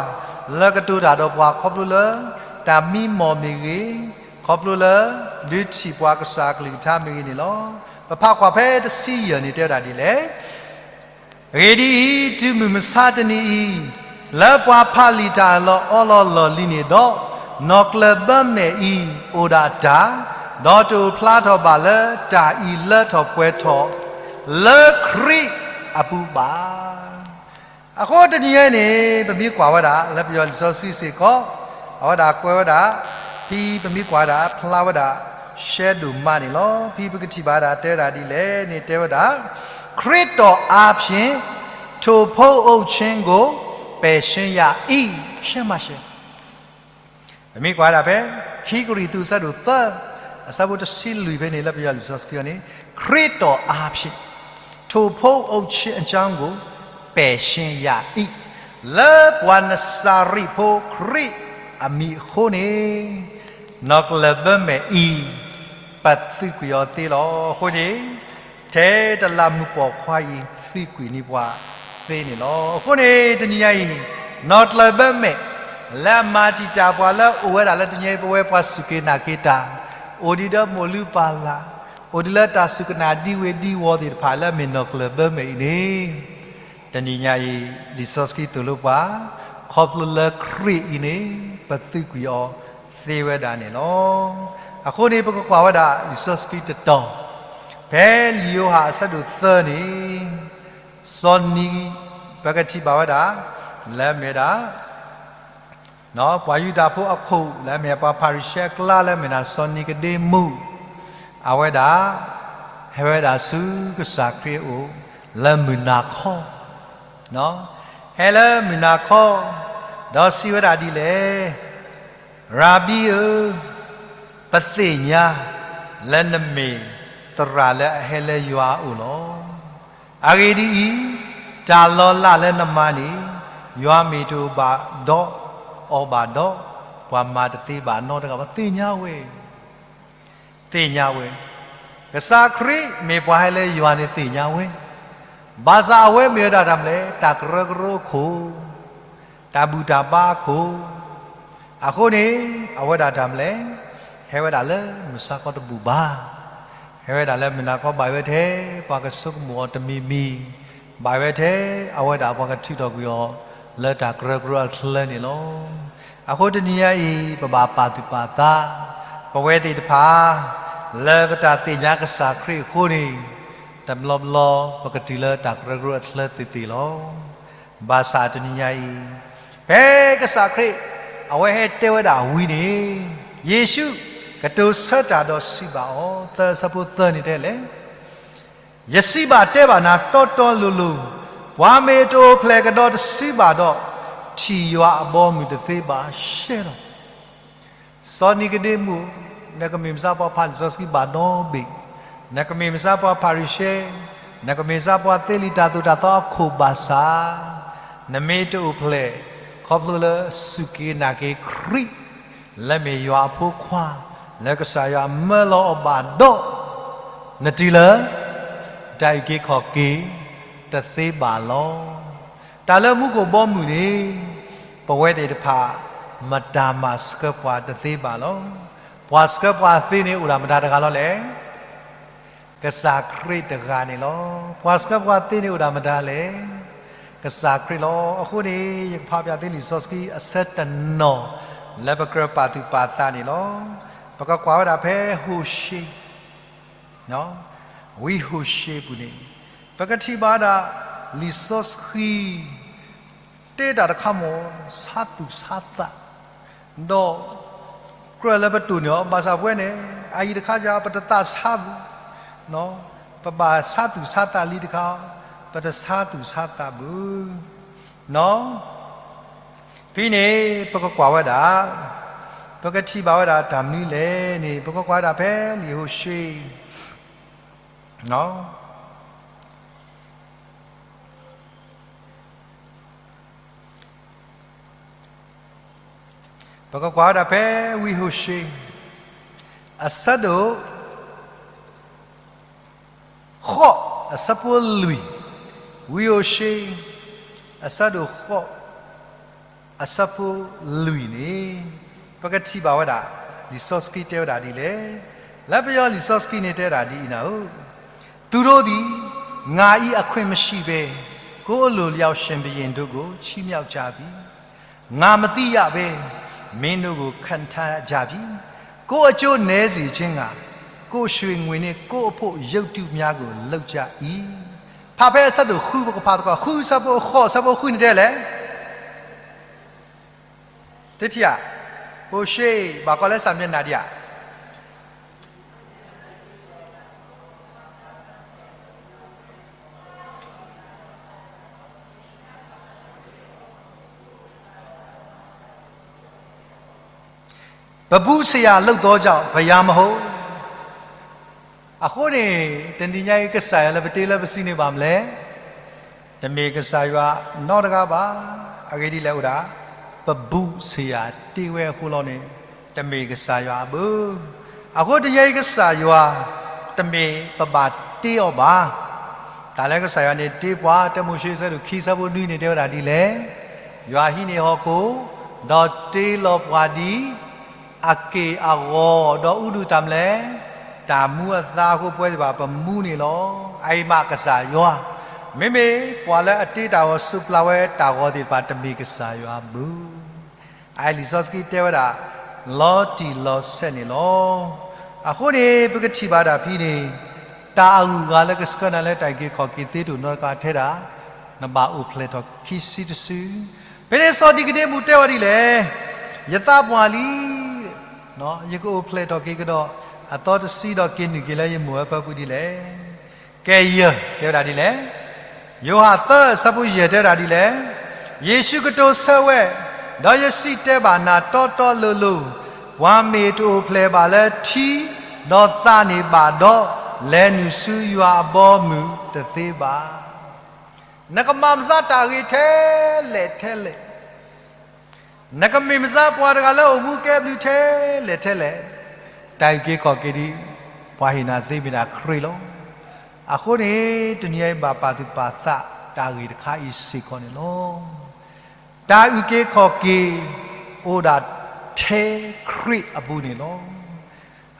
လၢကတိၤတၢ်ဒီးပှၤခီဖျိလၢ တၢ်မံမီၢ်မ့ၢ်ဂ့ၤ, ခီဖျိလၢ ဒုးထံၣ်ပှၤကစၢ်အကလုၢ်ကထါမ့ၢ်ဂ့ၤန့ၣ်လီၤ. ပဖးကွၢ်ဖဲတဆံယဲၢ်န့ၣ် တဲဝဲဒၣ်ဒ်လဲၣ်. အဂ့ၢ်ဒ်အံၤ, တုၤမုၢ်မဆါတနံၤအံၤ, လၢပှၤဖးလံာ်တၢ်အၢၣ်လီၤအီလီၤလီၢ်လံၤန့ၣ်ဒီး, နီၢ်ကျၢၢ်ဘၢမဲာ်အံၤ အိၣ်ဒၣ်တၢ်, ဒီးတအိၣ်ဖျါထီၣ်ဘၣ်လၢတၢ်အံၤလၢထီၣ်ပှဲၤထီၣ် လၢခရံာ်အပူၤဘၣ်. အဃိတနံၤအံၤန့ၣ် ပမ့ၢ်ကွၢ်ဝဲဒၣ် လၢပယီၤလံာ်စီဆှံစ့ၢ်ကီး, အဝဲဒၣ်ကွဲးဝဲဒၣ်, ဖဲပမ့ၢ်ကွၢ်ဝဲဒၣ် ဖျါဝဲဒၣ် ရှဲဒိၣ်မးန့ၣ်လီၤ. ဖဲပကထံၣ်ဘၣ်ဝဲဒၣ် တဲဝဲဒၣ်ဒ်လဲၣ်န့ၣ် တဲဝဲဒၣ်, ခရစ်တော်အားဖြင့် ထိုဖုံးအုပ်ခြင်းကို ပယ်ရှင်းရ၏. ရှဲမးရှဲ ပမ့ၢ်ကွၢ်ဒၣ်ဖဲ ခံကရံၣ်သူး အဆၢဒိၣ်သၢ, အဆၢဖိတဆံလွံၢ်ဖဲန့ၣ် လၢပယီၤလံာ်စီဆှံအံၤန့ၣ်, ခရစ်တော်အားဖြင့် ထိုဖုံးအုပ်ခြင်းအကြောင်းကို ပယ်ရှင်းရ၏. လၢပှၤနစၤရ့းဖိခရံာ်အမံၤအဃိန့ၣ်, နီၢ်ကျၢၢ်ဘၢမဲာ်အံၤ ပသုးကွံာ်အီၤသ့လီၤ. အဃိန့ၣ် ထဲတလးမူးပိာ်ခွါအံၤ သုးကွံာ်န့ၢ်ပှၤသ့န့ၣ်လီၤ. အဃိန့ၣ် တနံၤညါအံၤ, နီၢ်ကျၢၢ်ဘၢမဲာ် လၢအမၤတံာ်တာ်ပှၤလၢအိၣ်ဝဲဒၣ်လၢတနံၤအံၤ ပဝဲပှၤစူၢ်က့ၤနာ်က့ၤတၢ်, အိၣ်ဒံးဒီးမိၢ်လုၢ်ပၢ်လၢ်, အိၣ်ဒံးလၢတၢ်စူၢ်က့ၤနာ်ဒံဝ့ၤဒံဝီၤသ့ၣ်တဖၣ်လၢအမ့ၢ်နီၢ်ကျၢၢ်ဘၢမဲာ်အံၤန့ၣ်, တနံၤညါအံၤ လံာ်စီဆှံသိၣ်လိပှၤ, ခီဖျိလၢခရံာ်အံၤန့ၣ် ပသုးကွံာ်အီၤသ့ဝဲဒၣ်န့ၣ်လီၤ. အဃိန့ၣ် ပကကွၢ်ဝဲဒၣ်လံာ်စီဆှံတတီၤ, ဖဲလံာ်ယိၤဟၣ်အဆၢဒိၣ်သၢန့ၣ်, စီၤနံၤ, ပကထံၣ်ဘၣ်ဝဲဒၣ်, လၢအမ့ၢ်ဒၣ် ပှၤယူဒၤဖိအခိၣ် လၢအမ့ၢ်ပှၤဖၤရံၤၡဲအကျါ လၢအမ့ၢ်ဒၣ်စီၤနံၤကဒ့မူး, အဝဲဒၣ် ဟဲဝဲဒၣ်ဆူကစၢ်ခရံာ်အအိၣ် လၢမုၢ်နၤခီ, ဟဲလၢမုၢ်နၤခီ, ဒီးစံးဝဲဒၣ်ဒ်လဲၣ်, ရၤဘံဧၢ, ပသ့ၣ်ညါလၢနမ့ၢ်သရၣ်လၢအဟဲလၢယွၤအအိၣ်လီၤ. အဂ့ၢ်ဒ်အံၤ, တၢ်လီၤလးလၢနမၤန့ၣ်, ယွၤမ့ၢ်တအိၣ်ဘၣ်ဒီးအီၤဘၣ်ဒီး, ပှၤမၤတသ့ဘၣ်နီတဂၤဘၣ်. သ့ၣ်ညါဝဲ, သ့ၣ်ညါဝဲ, ကစၢ်ခရံာ်မ့ၢ်ပှၤဟဲလၢယွၤန့ၣ်သ့ၣ်ညါဝဲ, ဘၣ်ဆၣ်အဝဲမ့ၢ်ဝဲဒၣ်တၢ်မနုၤလဲၣ်, တၢ်ကရၢကရိအခိၣ်, တၢ်ဘူၣ်တၢ်ဘါအခိၣ်, အဃိန့ၣ် အဝဲဒၣ်တၢ်မနုၤလဲၣ်, ဟဲဝဲဒၣ်လၢမုၢ်ဆါခီတဘူၣ်ဘၣ်, ဟဲဝဲဒၣ်လၢမုၢ်နၤခီ ဘၣ်ဝဲထဲ ပှၤကဆိကမိၣ်အီၤတမံၤမံၤ, ဘၣ်ဝဲထဲ အဝဲဒၣ်ပှၤကထုးထီၣ်ကွံာ်အီၤ လၢတၢ်ကရၢကရိအချၢန့ၣ်လီၤ. အဃိတနံၤညါအံၤ ပဘၣ်ပာ်သူၣ်ပာ်သး, ပဝဲသ့ၣ်တဖၣ် လၢပတၢ်သ့ၣ်ညါကစၢ်ခရံာ်အဃိန့ၣ်, တဘျီဘျီပကတုၤလၢတၢ်ကရၢကရိအချၢသ့ၣ်သ့ၣ်လီၤ. ဘၣ်ဆၣ်တနံၤညါအံၤ, ဖဲကစၢ်ခရံာ် အဝဲဟဲတဲဝဲဒၣ်ဝံၤန့ၣ်, ယ့ၣ်ၡူးကတိၤဆၢတၢ်ဒီးစံးဘၣ်အီၤ, သၢ အဆၢဖိသၢန့ၣ်တဲလဲၣ်, ယစံးဘၣ်တဲဘၣ်နၤတီတီလိၤလိၤ, ပှၤမ့ၢ်တအိၣ်ဖျဲၣ်ကဒီးတစုဘၣ်ဒီး, ထံၣ်ယွၤအဘီအမုၢ်တသ့ဘၣ်. ရှဲလီၤ. စီၤနံၤကဒ့မူး, နကမ့ၢ်မ့ၢ်စ့ၢ်ပှၤဖးလံာ်စီဆှံဘၣ်နီဘ့ၣ်, နကမ့ၢ်မ့ၢ်စ့ၢ်ပှၤဖၤရံၤၡဲ, နကမ့ၢ်စ့ၢ်ပှၤသ့လံာ်တၢ်သိၣ်တၢ်သီအခိၣ်ဘၣ်ဆၣ်, နမ့ၢ်တအိၣ်ဖျဲၣ် ခီဖျိလၢစူၢ်က့ၤနာ်က့ၤခရံာ် လၢမ့ၢ်ယွၤအဖိခွါ, လၢကစၢ်ယွၤမၢလီၤအီၤဘၣ်ဒီး, နတုၤလၢ တၢ်အုၣ်က့ၤခီၣ်က့ၤ တသ့ဘၣ်လီၤ. တၢ်လၢမူခိၣ်ဘီမုၢ်န့ၣ်, ပဝဲသ့ၣ်တဖၣ် မတၤမၤဆှၢပှၤတသ့ဘၣ်လီၤ. ပှၤဆှၢပှၤသ့န့ၣ်အိၣ်ဒၣ်မတၤတဂၤလီၤလဲၣ်. ကစၢ်ခရံာ်တဂၤန့ၣ်လီၤ. ပှၤဆှၢပှၤသ့န့ၣ်အိၣ်ဒၣ်မတၤလဲၣ်. ကစၢ်ခရံာ်လီၤ. အဃိန့ၣ် ယကဖးပၠးသုလံာ်စီဆှံအဆၢတနီၤ လၢပကြၢးပာ်သူၣ်ပာ်သးန့ၣ်လီၤ. ပကကွၢ်ဝဲဒၣ်ဖဲဟိၤၡ့, ဝံဟိၤၡ့ပူၤန့ၣ်, ပကထံၣ်ဘၣ်ဒၣ် လံာ်စီဆှံ တဲတၢ်တခါမ့ၢ် ဆါသူၣ်ဆါသး, ဒီး ကြၢးလၢပတိၢ်န့ၢ်အီၤ ဘၣ်ဆၣ်ပဝဲန့ၣ် အအံၤတခါယၤ ပတသးဆါဘၣ်, ပဘၣ်ဆါသူၣ်ဆါသးလံတခါ, ပတဆါသူၣ်ဆါသးဘၣ်. ဖဲန့ၣ် ပကကွၢ်ဝဲဒၣ်, ပကထံၣ်ဘၣ်ဝဲဒၣ်တၢ်မနုၤလဲၣ်န့ၣ် ပကကွၢ်ဝဲဒၣ်ဖဲလံာ်ဟိၤၡ့ ပကကွၢ်ဝဲဒၣ်ဖဲဝံဟိၤၡ့ အဆၢဒိၣ် ဃိး အဆၢဖိလွံၢ်, ဝံဟိၤၡ့ အဆၢဒိၣ်ဃိး အဆၢဖိလွံၢ်န့ၣ် ပကထံၣ်ဘၣ်ဝဲဒၣ် လံာ်စီဆှံတဲဝဲဒၣ်ဒ်လဲၣ်. လၢပယီၤလံာ်စီဆှံန့ၣ်တဲဝဲဒၣ်ဒ်အံၤနၤဧၢ, သူတို့သည် ငါ၏အခွင့်မရှိဘဲ ကိုယ်အလိုလျောက် ရှင်ဘုရင်တို့ကို ချီးမြှောက်ကြပြီ။ ငါမသိရဘဲ မင်းတို့ကို ခန့်ထားကြပြီ။ ကိုယ့်အကျိုးနည်းစေခြင်းငှာ ကိုယ့်ရွှေငွေနှင့် ကိုယ့်အဖို့ရုပ်တုများကို လုပ်ကြ၏. ဖးဖဲအဆၢဒိၣ်ဃု ပကဖးသကိး ဃုဆၢဖိ ဃိးဆၢဖိဃုန့ၣ်တဲလဲၣ်. တထံၣ်ဧါ, ပိၣ်ရှ့ ဘၣ်ကီလၢစၢ်မၠဲနၤဒံးဧါ. ပဘူးဆရာလုပ်သောကြောင့် ဘုရားမဟုတ်. အဃိန့ၣ် တနံၤညါအံၤ ကစၢ်ယွၤလၢပတ့လၢပစုန့ၣ်ဘၣ်မနုၤလဲၣ်, တမ့ၢ်ကစၢ်ယွၤနီတဂၤဘၣ်. အဂ့ၢ်ဒ်လဲၣ်အိၣ်ဒၣ် ပဘူးဆရာတ့ဝဲအဃိလီၤန့ၣ် တမ့ၢ်ကစၢ်ယွၤအဘၢ. အဃိတနံၤညါအံၤ ကစၢ်ယွၤ တမ့ၢ်ပဘၣ်တ့အီၤဘၣ်. တၢ်လၢကစၢ်ယွၤန့ၣ်တ့ပှၤ တၢမိၤၡ့အဆၢဒိၣ်ခံ ဆၢဖိနွံန့ၣ်တဲဝဲဒၣ်ဒ်လဲၣ်, ယွၤဟံးန့ၢ်ဟီၣ်ခိၣ်, ဒီးတ့လီၤပှၤဒ်အက့ၢ်အဂီၤ, ဒီးအူဒူၣ်တၢ်မနုၤလဲၣ်, တၢ်မူအသါအဃိ ပဝဲသ့ၣ်တဖၣ်ပမူန့ၣ်လီၤ. အအံၤမးကစၢ်ယွၤ, မ့မ့ၢ်ပှၤလၢအတ့တၢ်ဂီၤ စူးပျၢ်ဝဲတၢ်ဂီၤသ့ၣ်တဖၣ် တမ့ၢ်ကစၢ်ယွၤအဘၢ. အအံၤလံာ်စီဆှံတဲဝဲဒၣ် လီၤတံၢ်လီၤဆဲးန့ၣ်လီၤ. အဃိန့ၣ် ပကထံၣ်ဘၣ်တၢ်ဖဲန့ၣ် တၢ်အဂုၤအဂၤလၢကဆှၢနၤလၢတၢ်အုၣ်က့ၤခီၣ်က့ၤသ့ဒိၣ်နီတခါထဲဒၣ် နဘၣ်အိၣ်ဖျဲၣ်ထီၣ်ခံစုတစု. ဖဲန့ၣ်စီၤဒံကဒ့မူးတဲဝဲဒ်လဲၣ်, ယသးပှၢ်လံ, ယကအိၣ်ဖျဲၣ်ထီၣ်က့ၤကဒီး အသီတဆံဒီးက့ၤနုာ်က့ၤလၢယမိၢ်အဖၢပူၤဒ်လဲၣ်. ကဲယဲၢ် တဲဝဲဒၣ်ဒ်လဲၣ်. ယိၤဟၣ်သၢ အဆၢဖိယဲၢ်တဲဝဲဒၣ်ဒ်လဲၣ်. ယ့ၣ်ၡူးကတိၤဆၢဝဲ, ဒီးယစံးတဲဘၣ်နၤတီတီလိၤလိၤ, ပှၤမ့ၢ်တအိၣ်ဖျဲၣ်ဘၣ်လၢထံဒီးသးန့ၣ်ဘၣ်ဒီး, လဲၤနုာ်ဆူယွၤအဘီအမုၢ်တသ့ဘၣ်. နကမၤမစါတၢ်ဂ့ၤထဲလဲၣ်ထဲလဲၣ်, နကမ့ၢ်မစါပှၤတဂၤလၢအိၣ်မူကဲဘျုးထဲလဲၣ်ထဲလဲၣ်, တၢ်အုၣ်က့ၤခီၣ်က့ၤဒီး ပှၤဟ့ၣ်နၤသ့မ့ၢ်ဒၣ်ခရံာ်လီၤ. အဃိန့ၣ် တနံၤအံၤဘၣ်ပာ်သူၣ်ပာ်သးတၢ်ဂ့ၤတခါအံၤစ့ၢ်ကီးန့ၣ်လီၤ. တၢ်အုၣ်က့ၤခီၣ်က့ၤ အိၣ်ဒၣ်ထဲခရံာ်အပူၤန့ၣ်လီၤ.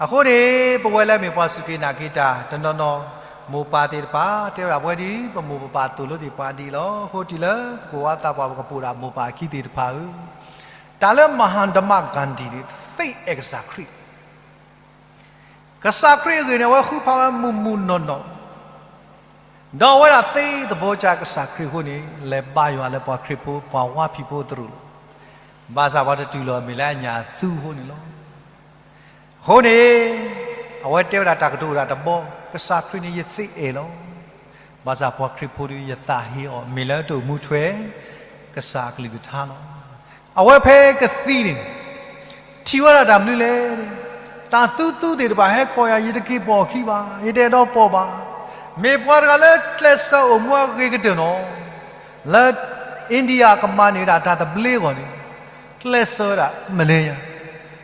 အဃိန့ၣ် ပဝဲလၢမ့ၢ်ပှၤစူၢ်က့ၤနာ်က့ၤတၢ်တနီၤနီၤ မိၢ်ပၢ်သ့ၣ်တဖၣ် တဲဝဲဒၣ်ပဝဲဒ်ပမိၢ်ပပၢ်သိၣ်လိသ့ၣ်တဖၣ်ဒ်အံၤလီၤ. အဃိတုၤလၢပကဝါသးပှၢ် ပကပိာ်ဒၣ်မိၢ်ပၢ်အခံသ့ၣ်တဖၣ်ဧၢ, တၢ်လၢမၤဟၣ်ဒမးဂၤဒံးန့ၣ် သ့အဲၣ်ကစၢ်ခရံာ် ကစၢ်ခရံာ်အဂ့ၢ်န့ၣ် အဝဲဃုဖးဝဲမုၢ်မုၢ်နီၢ်နီၢ်, ဒီးအဝဲဒၣ်သ့သဘီကစၢ်ခရံာ်အဃိန့ၣ် လဲၤဘါယွၤလၢပှၤခရံာ်ဖိ ပှၤဝါဖံးဖိအသရိာ်လီၤ. ဘၣ်ဆၣ်ပှၤတတူၢ်လိာ်အီၤ မ့ၢ်လၢအညၣ်အသူအဃိန့ၣ်လီၤ. အဃိန့ၣ် အဝဲတဲဝဲဒၣ်တၢ်ကတိၤဒၣ်တဘီ, ကစၢ်ခရံာ်န့ၣ်ယသ့အဲၣ်လီၤ. ဘၣ်ဆၣ်ပှၤခရံာ်ဖိဒီး ယသးဟ့အီၤ မ့ၢ်လၢတအိၣ်မူထွဲ ကစၢ်အကလုၢ်ကထါလီၤ. အဝဲဖဲကသံန့ၣ် ထံၣ်ဝဲဒၣ်တၢ်မနုၤလဲၣ်, တၢ်သူသူသ့ၣ်တဖၣ်ဟဲကိးယၤ ယတက့ၤပိာ်အခံဘၣ်, ယတအဲၣ်ဒိးပိာ်ဘၣ်. မ့ၢ်ပှၤတဂၤလၢကျဲးစၢးအိၣ်မူအဂ့ၤကတၢၢ်နီၤ, လၢ India ကမၤန့ၢ်ဒၣ်တၢ်သဘျ့အဂီၢ်န့ၣ် ကျဲးစၢးဝဲဒၣ်မနုၤညါ,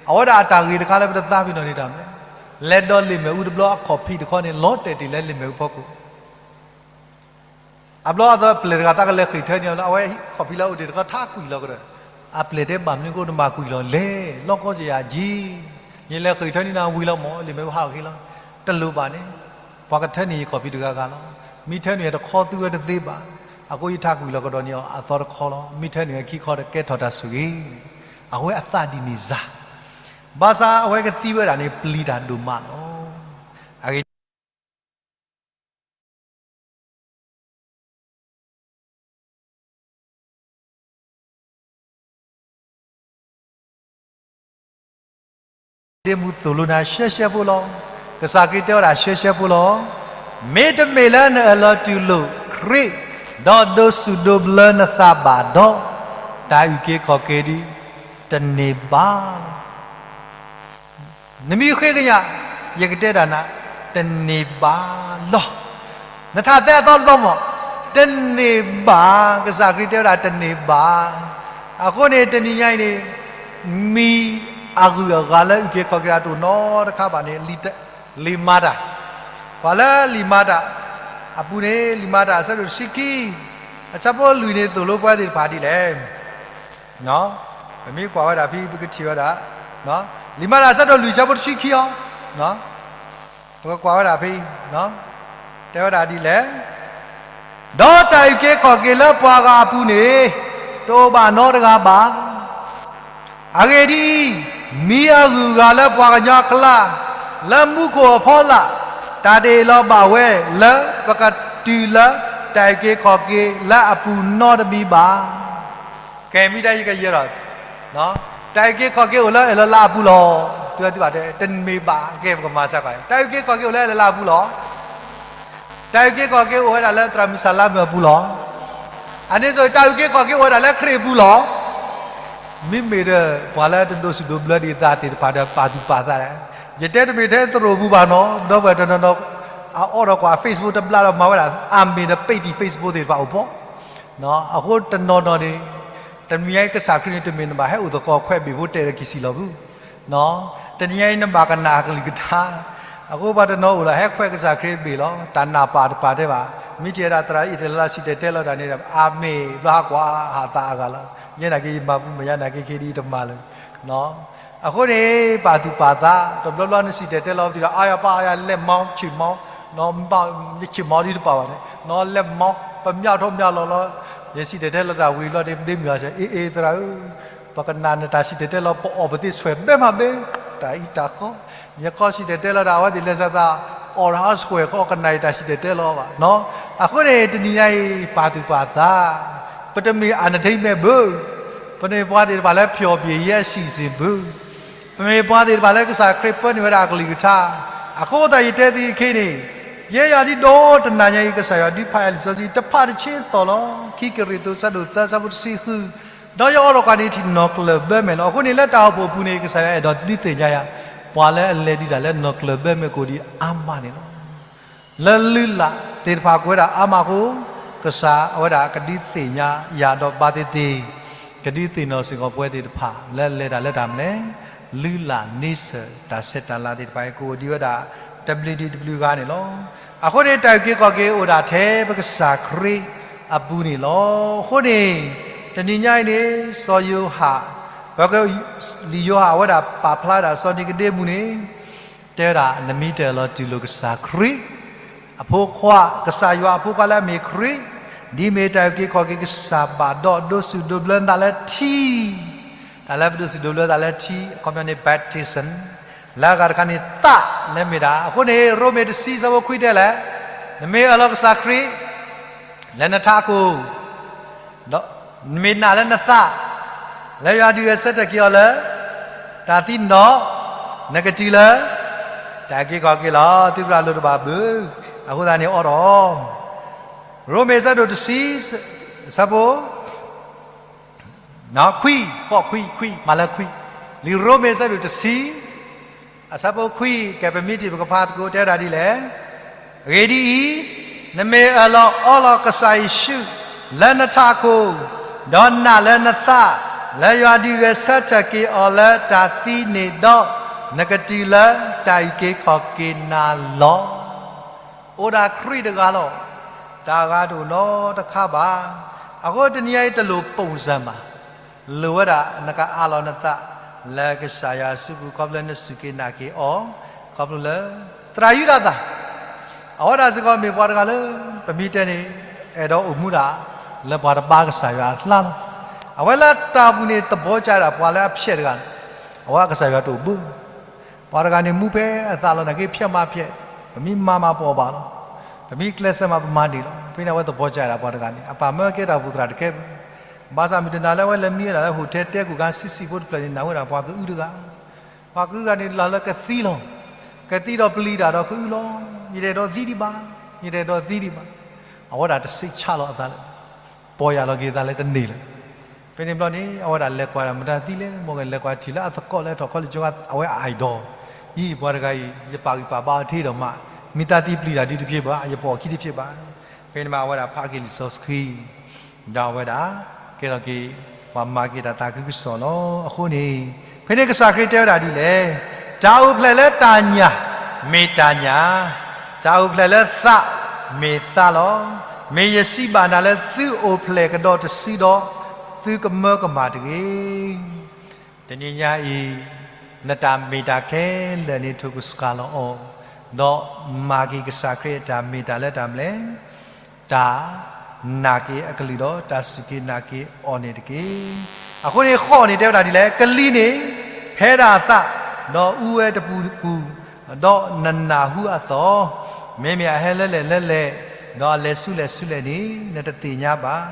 အဝဲဒၣ်အတၢ်ဂ့ၤတခါလၢပတသးပ့ၤနီၣ်န့ၢ်တၢ်မနုၤလဲၣ်, လဲၤဒီးလံာ်မဲာ်အူတဘျီအခီၣ်ဖံးတခီန့ၣ် လီၤတဲာ်တ့ၢ်လၢလံာ်မဲာ်အူဖီခိၣ် အဘျီအသးပျဲၢ်တဂၤသးကလဲၤဃ့ၢ်ထၢန့ၢ်အီၤလၢ အဝဲခီၣ်ဖံးလၢအအိၣ်တ့ၢ်တခီထါကွံာ်လီၤကဒီး, အပျဲၢ်တဲဘၣ်မနုၤကအိၣ်တမၤကွံာ်လီၤလဲၣ်, လီၤကီကယၤက့ၤ, ယလဲၤဃ့ၢ်ထၢန့ၢ်နၤဝံၤလီၤမး လံာ်မဲာ်အူဟးဂ့ၤလီၤ, တလိၣ်ဘၣ်န့ၣ်, ပှၤကထၢန့ၢ်ယခီၣ်ဖံးတဂၤဂၤလီၤ, မ့ၢ်ထၢန့ၢ်တခီသူဝဲတသ့ဘၣ်, အဃိယထါကွံာ်လီၤကဒီးန့ၢ်အီၤအသီတခီလီၤ, မ့ၢ်ထၢန့ၢ်ဝဲခံခီဒီးကဲထီၣ်တၢ်ဆိၣ်ဂ့ၤ, အဝဲအသးဒ်န့ၣ်စ့ၢ်, ဘၣ်ဆၣ်အဝဲကသံဝဲဒၣ်န့ၣ် ပျံၤတၢ်ဒိၣ်မးလီၤ. အဂ့ၢ် ဒ့မူးသိၣ်လိနၤရှဲရှဲဖိလီၤ. ကစၢ်ခရံာ်တဲဝဲဒၣ်ရှဲရှဲဖိလီၤ. မ့တမ့ၢ်လၢနအၢၣ်လီၤတူၢ်လိာ်ခရံာ်, ဒီးဒိးစူၣ်ဒိးဘျၢနသးဘၣ်ဒီး, တၢ်အုၣ်က့ၤခီၣ်က့ၤဒ် တန့ၢ်ဘၣ်လီၤ. နမ့ၢ်ဃ့ကညး, ယကတဲဒၣ်နၤ, တန့ၢ်ဘၣ်လီၤ. နထးသဲအသီတဘျီမး, တန့ၢ်ဘၣ်, ကစၢ်ခရံာ်တဲဝဲဒၣ်တန့ၢ်ဘၣ်. အဃိန့ၣ် တနံၤညါအံၤန့ၣ်, မံၤအဂုၤအဂၤလၢအုၣ်က့ၤခီၣ်က့ၤတၢ်တအိၣ်နီတခါဘၣ်န့ၣ်, လံာ်မၤတၢ်, ကွၢ်လၢလံာ်မၤတၢ်အပူၤန့ၣ်, လံာ်မၤတၢ်အဆၢဒိၣ်တဆံခံ, အဆၢဖိလွံၢ်န့ၣ်သိၣ်လိပှၤသ့ၣ်တဖၣ်ဒ်လဲၣ်. ပမ့ၢ်ကွၢ်ဝဲဒၣ်ဖဲ ပကထံၣ်ဝဲဒၣ် လံာ်မၤတၢ်အဆၢဒိၣ်လွံၢ်ဆၢဖိတဆံခံအီၤ, ပကကွၢ်ဝဲဒၣ်ဖဲ တဲဝဲဒၣ်ဒ်လဲၣ်, ဒီးတၢ်အုၣ်က့ၤခီၣ်က့ၤလၢပှၤဂၤအပူၤန့ၣ် တအိၣ်ဘၣ်နီတဂၤဘၣ်. အဂ့ၢ်ဒ်အံၤ, မံၤအဂုၤအဂၤလၢပှၤကညီအကျါ, လၢမူခိၣ်အဖီလာ်, တၢ်တအ့ၣ်လီၤဘၣ်ဝဲလၢပကတုၤလၢတၢ်အုၣ်က့ၤခီၣ်က့ၤလၢအပူၤနီတမံၤဘၣ်. ကဲ မ့ၢ်တၢ်ယကယဲၢ်ဒီး တၢ်အုၣ်က့ၤခီၣ်က့ၤအိၣ်လၢအလၢလးအပူၤလီၤ. သုဝဲသ့ၣ်ဘၣ်တဲ တမ့ၢ်ဘၣ် ကဲ ပကမၤစၢၤကီး တၢ်အုၣ်က့ၤခီၣ်က့ၤအိၣ်လၢအလၢလးအပူၤလီၤ. တၢ်အုၣ်က့ၤခီၣ်က့ၤအိၣ်ဝဲဒၣ်လၢသရၣ်မုၣ်စၤလါမုၣ်အပူၤလီၤ. အန့ၣ်စိၤ တၢ်အုၣ်က့ၤခီၣ်က့ၤအိၣ်ဝဲဒၣ်လၢခရံာ်အပူၤလီၤ. မ့မ့ၢ်ဒီး ပှၤလၢတဒိးစူၣ်ဒိးဘျၢဒံးသးသ့ၣ်တဖၣ်ဒီးပာ်သူၣ်ပာ်သးလဲၣ်. ယတဲတမ့ၢ်ထဲသရိာ်ပူၤဘၣ်နီၤ, ဒီပုၢ်ဝဲၢ်တနီၤနီၤ အအိၣ်ဒီးကွၢ် Facebook တဘျါဒီးမၤဝဲဒၣ် အမ့ၢ်ဒီး ပိတ်သံ Facebook သ့ၣ်တဖၣ်အိၣ်ဖီ အဃိတနီၤနီၤန့ၣ် တနံၤညါအံၤကစၢ်ခရံာ်န့ၣ် တမ့ၢ်နဘၣ်ဟဲအိၣ်သကိးခွဲးဘ့ၣ်ဖိတဲဒီးက့ၤစံၣ်လီၤဘၣ်. တနံၤညါအံၤနဘၣ်ကနၣ်အကလုၢ်ကထါ, အဃိပှၤတနီၤအိၣ်လီၤ ဟဲခွဲးကစၢ်ခရံာ်ဘ့ၣ်လီၤ, တၢ်နၢ်ပၢၢ်တပၢၢ်တဲဘၣ်, မ့ၢ်တဲဒၣ်သရၣ်အံၣ်စရ့လးစံၣ်တဲၤတဲလီၤတၢ်န့ၣ်ဒီး အမ့ၢ်ဘျီဟးကွၢ်ဟးသးအဂၤလီၤ. ယဲနာ်က့ယမၤပူၤမဲာ်ညါနာ်က့ခဲဒ်အံၤတမၤလၢၤ အဃိန့ၣ် ပာ်သူၣ်ပာ်သး တဘျီဘျီနစံၣ်တဲၤတဲလီၤပသံဒီး အါယၤပၢ်အါယၤ လက်မောင်း ခြေမောင်း, ယခြေမောင်းဒ်တပာ်ဘၣ်န့ၣ် လက်မောင်း ပမျၢ်ထီၣ်မျၢ်လီၤလီၤ, ယစံၣ်တဲၤတဲလီၤတၢ်ဝံၤဘျီန့ၣ် ပဒ့မုၢ်အီၤစဲ အ့အ့ သရၣ်ဧၢ, ပကနၣ်နတၢ်စံၣ်တဲၤတဲလီၤ ပအီၣ်ပသ့ဆွဲးဘဲမးဘဲ, တၢ်အံၤတၢ်ဃီ, ယခီစံၣ်တဲၤတဲလီၤတၢ်အဝဲသ့ၣ်လဲၤစၢၤသး အီၣ်တၢ်အီဆွဲးဃီ ကနၣ်ယတၢ်စံၣ်တဲၤတဲလီၤဘၣ်. အဃိန့ၣ် တနံၤညါအံၤ ပာ်သူၣ်ပာ်သး, ပတမ့ၢ် entertainment ဘၣ်, ပမ့ၢ်ပှၤသ့ၣ်တဖၣ်လၢ ဖျော်ဖြေရေးအစီအစဉ် ဘၣ်, ပမ့ၢ်ပှၤသ့ၣ်တဖၣ်လၢကစၢ်ခရံာ်ပၢနုာ်ဝဲဒၣ်အကလုၢ်ကထါ, အဃိသတးယတဲသုခဲအံၤန့ၣ်, ယဲယၤဒ်ဒီတနၤညါအံၤ ကစၢ်ယွၤဒုးဖးယၤလံာ်စီဆှံ တဖၣ်တဆ့သိးလီၤ. ခံကရံၣ်သူး ဆၢဒိၣ်သၢ ဆၢဖိတဆံဃု, ဒီးယအီၣ်ဒီးကွၢ်န့ၣ်ထံၣ်နီၢ်ကျၢၢ်ဘၢမဲာ်လီၤ. အဃိန့ၣ်လၢတၢ်အိၣ်ဖှိၣ်အပူၤန့ၣ် ကစၢ်ယွၤအဲၣ်ဒိးဒုးသ့ၣ်ညါယၤ ပှၤလၢအလဲၤဒုးတၢ်လၢနီၢ်ကျၢၢ်ဘၢမဲာ်ကိၣ်ဒံးအါမးန့ၣ်လီၤ. လၢလုၢ်လၢ်သ့ၣ်တဖၣ်ကွဲးဒၣ်အါမးအဃိ, ကစၢ်အဝဲဒၣ်ကဒုးသ့ၣ်ညါယၤဒီးဘၣ်သ့ၣ်သ့ၣ်, ကဒုးသ့ၣ်နီၣ်စ့ၢ်ကီးပဝဲသ့ၣ်တဖၣ် လၢလဲၤတၢ်လၢတၢ်မနုၤလဲၣ်, လုၢ်လၢ်န့ဆၢၣ်တၢ်ဆဲးတၢ်လၤသ့ၣ်တဖၣ်အံၤ ကအိၣ်ဒံးဝဲဒၣ် တဘျုးဒံးတဘျုးဂၤန့ၣ်လီၤ. အဃိန့ၣ် တၢ်အုၣ်က့ၤခီၣ်က့ၤအိၣ်ဒၣ်ထဲပကစၢ်ခရံာ်အပူၤန့ၣ်လီၤ. အဃိန့ၣ် တနံၤညါအံၤန့ၣ် စီၤယိၤဟၣ်, ပက လံာ်ယိၤဟၣ်အဝဲဒၣ်ပာ်ဖျါဒၣ်စီၤနံၤကဒ့မူန့ၣ် တဲဝဲဒၣ် နမ့ၢ်တၢၢ်လီၤတူၢ်လိာ်ကစၢ်ခရံာ်အဖိခွါ, ကစၢ်ယွၤအဖိခွါလၢအမ့ၢ်ခရံာ်, ဒ်မ့ၢ်တၢ်အုၣ်က့ၤခီၣ်က့ၤကစၢ်ဘၣ်ဒီး ဒိးစူၣ်ဒိးဘျၢနသးလၢထံ, တၢ်လၢပဒိးစူၣ်ဒိးဘျၢသးလၢထံ အခီပညီန့ၣ် baptism, လၢအဂၤတခါန့ၣ်သးလၢမ့ၢ်ဒၣ်. အဃိန့ၣ် ရိမ့ၤတဆံ ဆၢဖိခွံတဲလဲၣ်, နမ့ၢ်အၢၣ်လီၤကစၢ်ခရံာ် လၢနထးခိၣ် ဒီးနမ့ၢ်နာ်လၢနသး လၢယွၤဒုးဂဲၤဆၢထၢၣ်က့ၤအီၤလၢတၢ်သံနီၣ်, နကတုၤလၢတၢ်အုၣ်က့ၤခီၣ်က့ၤလီၤ. သုသရၣ်လိၣ်တဘၣ်ဘၣ်. အဃိသတးန့ၣ်အိးထီၣ် ရိမ့ၤဆၢဒိၣ်တဆံ ဆၢဖိ ခွံ, ဃိးခွံ, ခွံ, မၤလၢခွံ, လံာ်ရိမ့ၤဆၢဒိၣ်တဆံ အဆၢဖိခွံ, ကဲ ပမ့ၢ်ထံၣ်ပကဖးသကိး တဲဝဲဒၣ်ဒ်လဲၣ်. အဂ့ၢ်ဒ်အံၤ, နမ့ၢ်အၢၣ်လီၤအီလီၤကစၢ်ယ့ၣ်ၡူးလၢနထးခိၣ်, ဒီးနာ်လၢနသး လၢယွၤဒုးဂဲၤဆၢထၢၣ်က့ၤအီၤလၢတၢ်သံန့ၣ်ဒီး, နကတုၤလၢတၢ်အုၣ်က့ၤခီၣ်က့ၤနၤလီၤ. အိၣ်ဒၣ်ခရံာ်တဂၤလီၤ. တၢ်ဂၤတအိၣ်နီတခါဘၣ်. အဃိတနံၤအံၤတလိၣ်ပိၣ်စၢၤမး, လိၣ်ဝဲဒၣ်နကအးလီၤနသး လၢကစၢ်ယွၤစုပူၤခီဖျိလၢနစူၢ်က့ၤနာ်က့ၤအီၤ, ခီဖျိလၢ သရၣ်ယူဒၤသၣ် အဝဲဒၣ်စ့ၢ်ကီးမ့ၢ်ပှၤတဂၤလၢ ပမ့ၢ်တဲန့ၣ် အဲၣ်ဒိးအိၣ်မူဒၣ် လၢပှၤတဘါကစၢ်ယွၤအကျါလီၤ. အဝဲလၢတၢ်ပူၤန့ၣ် သဘောကျဒၣ်ပှၤလၢအဖျဲးတဂၤန့ၣ်, အဝဲကစၢ်ယွၤတအိၣ်ဘၣ်. ပှၤတဂၤန့ၣ်မူဖဲအသးလီၤနာ်က့ ဖျဲးမးဖျဲး, ပမ့ၢ်မၤမးပအီၣ်ဘၣ်လီၤ. ပမ့ၢ်ကျဲးစၢးမးပမၤဒံးလီၤ. ဖဲန့ၣ်အဝဲသဘောကျဒၣ်ပှၤတဂၤန့ၣ် အပၢ်မၢကဲတၢ်အိၣ်ဖှိၣ်သရၣ်တကဲဘၣ်. ဘၣ်ဆၣ်မုၢ်တနၤလၢအဝဲလဲၤမံဝဲဒၣ်လၢ hotel တဲကူၣ်ခါဆံးဆံးဖိတဖျၢၣ်န့ၣ် နာ်ဝဲဒၣ်ပှၤကအုတဂၤ ပှၤကအုတဂၤန့ၣ် လီၤလၢကသံလီၤ. ကသံဒီးပျံၤတၢ်ဒီးကအုလီၤ. ယတအဲၣ်ဒိးသံဒံးဘၣ်, ယတအဲၣ်ဒိးသံဒံးဘၣ်. အဝဲဒၣ်တစိတ်ချလီၤအသးလၢ ပီၢ်ယၢ်လီၤက့ၤအသးလၢတန့ၢ်လၢၤ. ဖဲန့ၣ်ဘျီန့ၣ် အဝဲဒၣ်လဲၤကွၢ်ဒၣ်မတၤသံလဲၣ်, မ်ကလဲၤကွၢ်ထံၣ်လၢအသကိးလၢထီၣ်ခီလ့ၣ်ကၠိ အဝဲအ idol, အံၤပှၤတဂၤအံၤ ယပာ်ဂံၢ်ပာ်ဘါအီၤထဲဒီးမး, မ့ၢ်တၢ်သံပျံၤတၢ်ဒုးတဖျ့ဘၣ်, ယပိာ်အခံတဖျ့ဘၣ်. ဖဲန့ၣ်မးအဝဲဒၣ်ဖးက့ၤလံာ်စီဆှံ ဒီးအဝဲဒၣ် ကဲထီၣ်က့ၤ ပှၤမၤက့ၤတၢ်သးခုကစီၣ်လီၤ. အဃိန့ၣ် ဖဲန့ၣ်ကစၢ်ခရံာ်တဲဝဲဒၣ်ဒ်လဲၣ်, တၢ်အိၣ်ဖျဲၣ်လၢတၢ်ညၣ် မ့ၢ်တၢ်ညၣ်, တၢ်အိၣ်ဖျဲၣ်လၢသး မ့ၢ်သးလီၤ. မ့ၢ်ယစံးဘၣ်နၤလၢသုအိၣ်ဖျဲၣ်ကဒီးတစုဒီး သုကမၢကမၣ်တဂ့ၤ. တနံၤညါအံၤ နတၢ်မ့ၢ်တၢ်ခဲလၢာ်န့ၣ် ထိၣ်ကစှၤလီၤအီၤ, ဒီးမၤက့ၤကစၢ်ခရံာ်အတၢ်မ့ၢ်တၢ်လၢတၢ်မနုၤလဲၣ်, တၢ်နာ်က့ၤအကလုၢ်ဒီးတၢ်စူၢ်က့ၤနာ်က့ၤအီၤန့ၣ်တက့ၢ်. အဃိန့ၣ်ဃီန့ၣ်တဲဝဲဒၣ်ဒ်လဲၣ်, ကလံၤန့ၣ် ဖဲဒၣ်သး, ဒီးအူဝဲတပူၤပူၤ, ဒီးနနၢ်ဟူအသီ, မ့မ့ၢ်အဟဲလၢလဲၣ်လၢလဲၣ်, ဒီးအလဲၤဆူလဲၣ်ဆူလဲၣ်န့ၣ် နတသ့ၣ်ညါဘၣ်.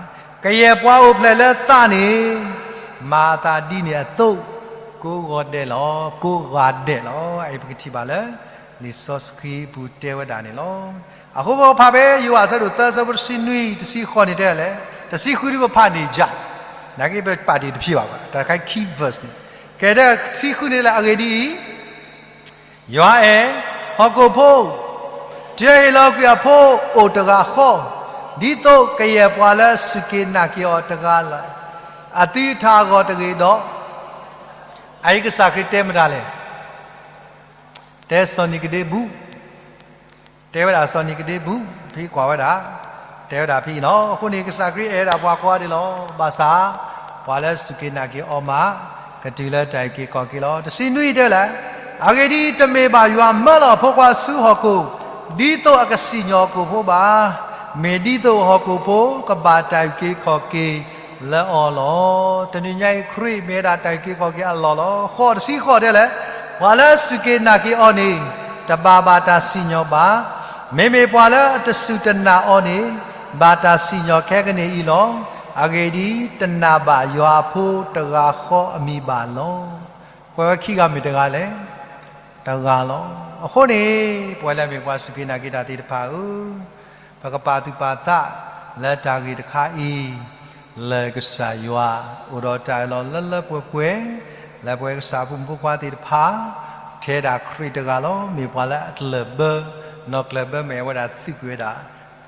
ကယဲၢ်ပှၤအိၣ်ဖျဲၣ်လၢသးန့ၣ် မၤအသးဒ်န့ၣ်အသိး, ကိးဂၤဒဲးလီၤ, ကိးဂၤဒဲးလီၤ. အအံၤပကထံၣ်ဘၣ်လၢ လံာ်စီဆှံပူၤတဲဝဲဒၣ်န့ၣ်လီၤ. အဃိပကဖးဖဲယိၤဟၣ်အဆၢဒိၣ်သၢ အဆၢဖိတဆံနွံ တဆံဃိးန့ၣ်တဲလဲၣ်, တဆံဃုဒုပဖးန့ၣ်ယၤ, နာ်က့ပပာ်တ့ၢ်တဖျ့ဘၣ်ဘၣ်, တၢ်တခါ key verse န့ၣ်, ကဲဒၣ်တဆံဃုန့ၣ်လၢ အဂ့ၢ်ဒ်အံၤ, ယွၤအဲၣ်ဟီၣ်ခိၣ်ဖိ, တၢ်ဟ့ၣ်လီၤကွံာ်အဖိအိၣ်တဂၤဃီ, ဒ်သိးကယဲၢ်ပှၤလၢအစူၢ်က့ၤနာ်က့ၤအီၤတဂၤလၢ်, အသုတဟးဂီၤတဂ့ၤဒီး, အအံၤကစၢ်ခရံာ်တဲမတၤလဲၣ်, တဲစီၤနံၤကဒ့ဘူၣ်, တဲဝဲဒၣ်စီၤနံၤကဒ့ဘူၣ်, ဖဲကွၢ်ဝဲဒၣ်, တဲဝဲဒၣ်ဖဲအံၤနီၤ, အဃိန့ၣ် ကစၢ်ခရံာ်အဲၣ်ဒၣ်ပှၤကိးဂၤဒဲးလီၤ. ဘၣ်ဆၣ် ပှၤလၢစူၢ်က့ၤနာ်က့ၤအီၤမး ကတုၤလၢတၢ်အုၣ်က့ၤခီၣ်က့ၤလီၤ. တဆံနွံတဲလဲၣ်, အဂ့ၢ်ဒ်အံၤ, တမ့ၢ်ဘၣ်ယွၤမၢလီၤအဖိခွါဆူဟီၣ်ခိၣ် ဒ်သိးအကစံၣ်ညီၣ်ဟီၣ်ခိၣ်ဖိဘၣ်, မ့ၢ်ဒ်သိးဟီၣ်ခိၣ်ဖိကဘၣ်တၢ်အုၣ်က့ၤခီၣ်က့ၤလၢအီၤလီၤ. တနံၤညါအံၤခရံာ်မ့ၢ်ဝဲဒၣ်တၢ်အုၣ်က့ၤခီၣ်က့ၤအလီၢ်လီၤ. ဃိးတဆံဃိးတဲလဲၣ်, ပှၤလၢစူၢ်က့ၤနာ်က့ၤအီၤန့ၣ် တဘၣ်ဘၣ်တၢ်စံၣ်ညီၣ်ဘၣ်. မ့မ့ၢ်ပှၤလၢအတစူၢ်တနာ်အီၤန့ၣ် ဘၣ်တၢ်စံၣ်ညီၣ်ခဲကနံၣ်အံၤလီၤ. အဂ့ၢ်ဒ်အံၤ, တနာ်ဘၣ်ယွၤအဖိတဂၤဃီအမံၤဘၣ်လီၤ. ကွဲးဝဲခံဂၤမ့ၢ်တဂၤလဲၣ်, တဂၤလီၤ. အဃိန့ၣ် ပဝဲလၢအမ့ၢ်ပှၤစူၢ်က့ၤနာ်က့ၤတၢ်သ့ၣ်တဖၣ်ဧၢ, ပကပာ်သူၣ်ပာ်သးလၢတၢ်ဂ့ၢ်တခါအံၤ, လၢကစၢ်ယွၤအိၣ်ဒီးတၢ်အၢၣ်လီၤလၢလၢပှဲၤပှဲၤ လၢပဝဲကစၢ်အဖိမုၣ်ဖိခွါသ့ၣ်တဖၣ်, ထဲဒၣ်ခရံာ်တဂၤလီၤ. မ့ၢ်ပှၤလၢအတလၢၢ်ဘၢ, နီၢ်ကျၢၢ်ဘၢမဲာ်ဝဲဒၣ်သုးကွံာ်ဝဲဒၣ်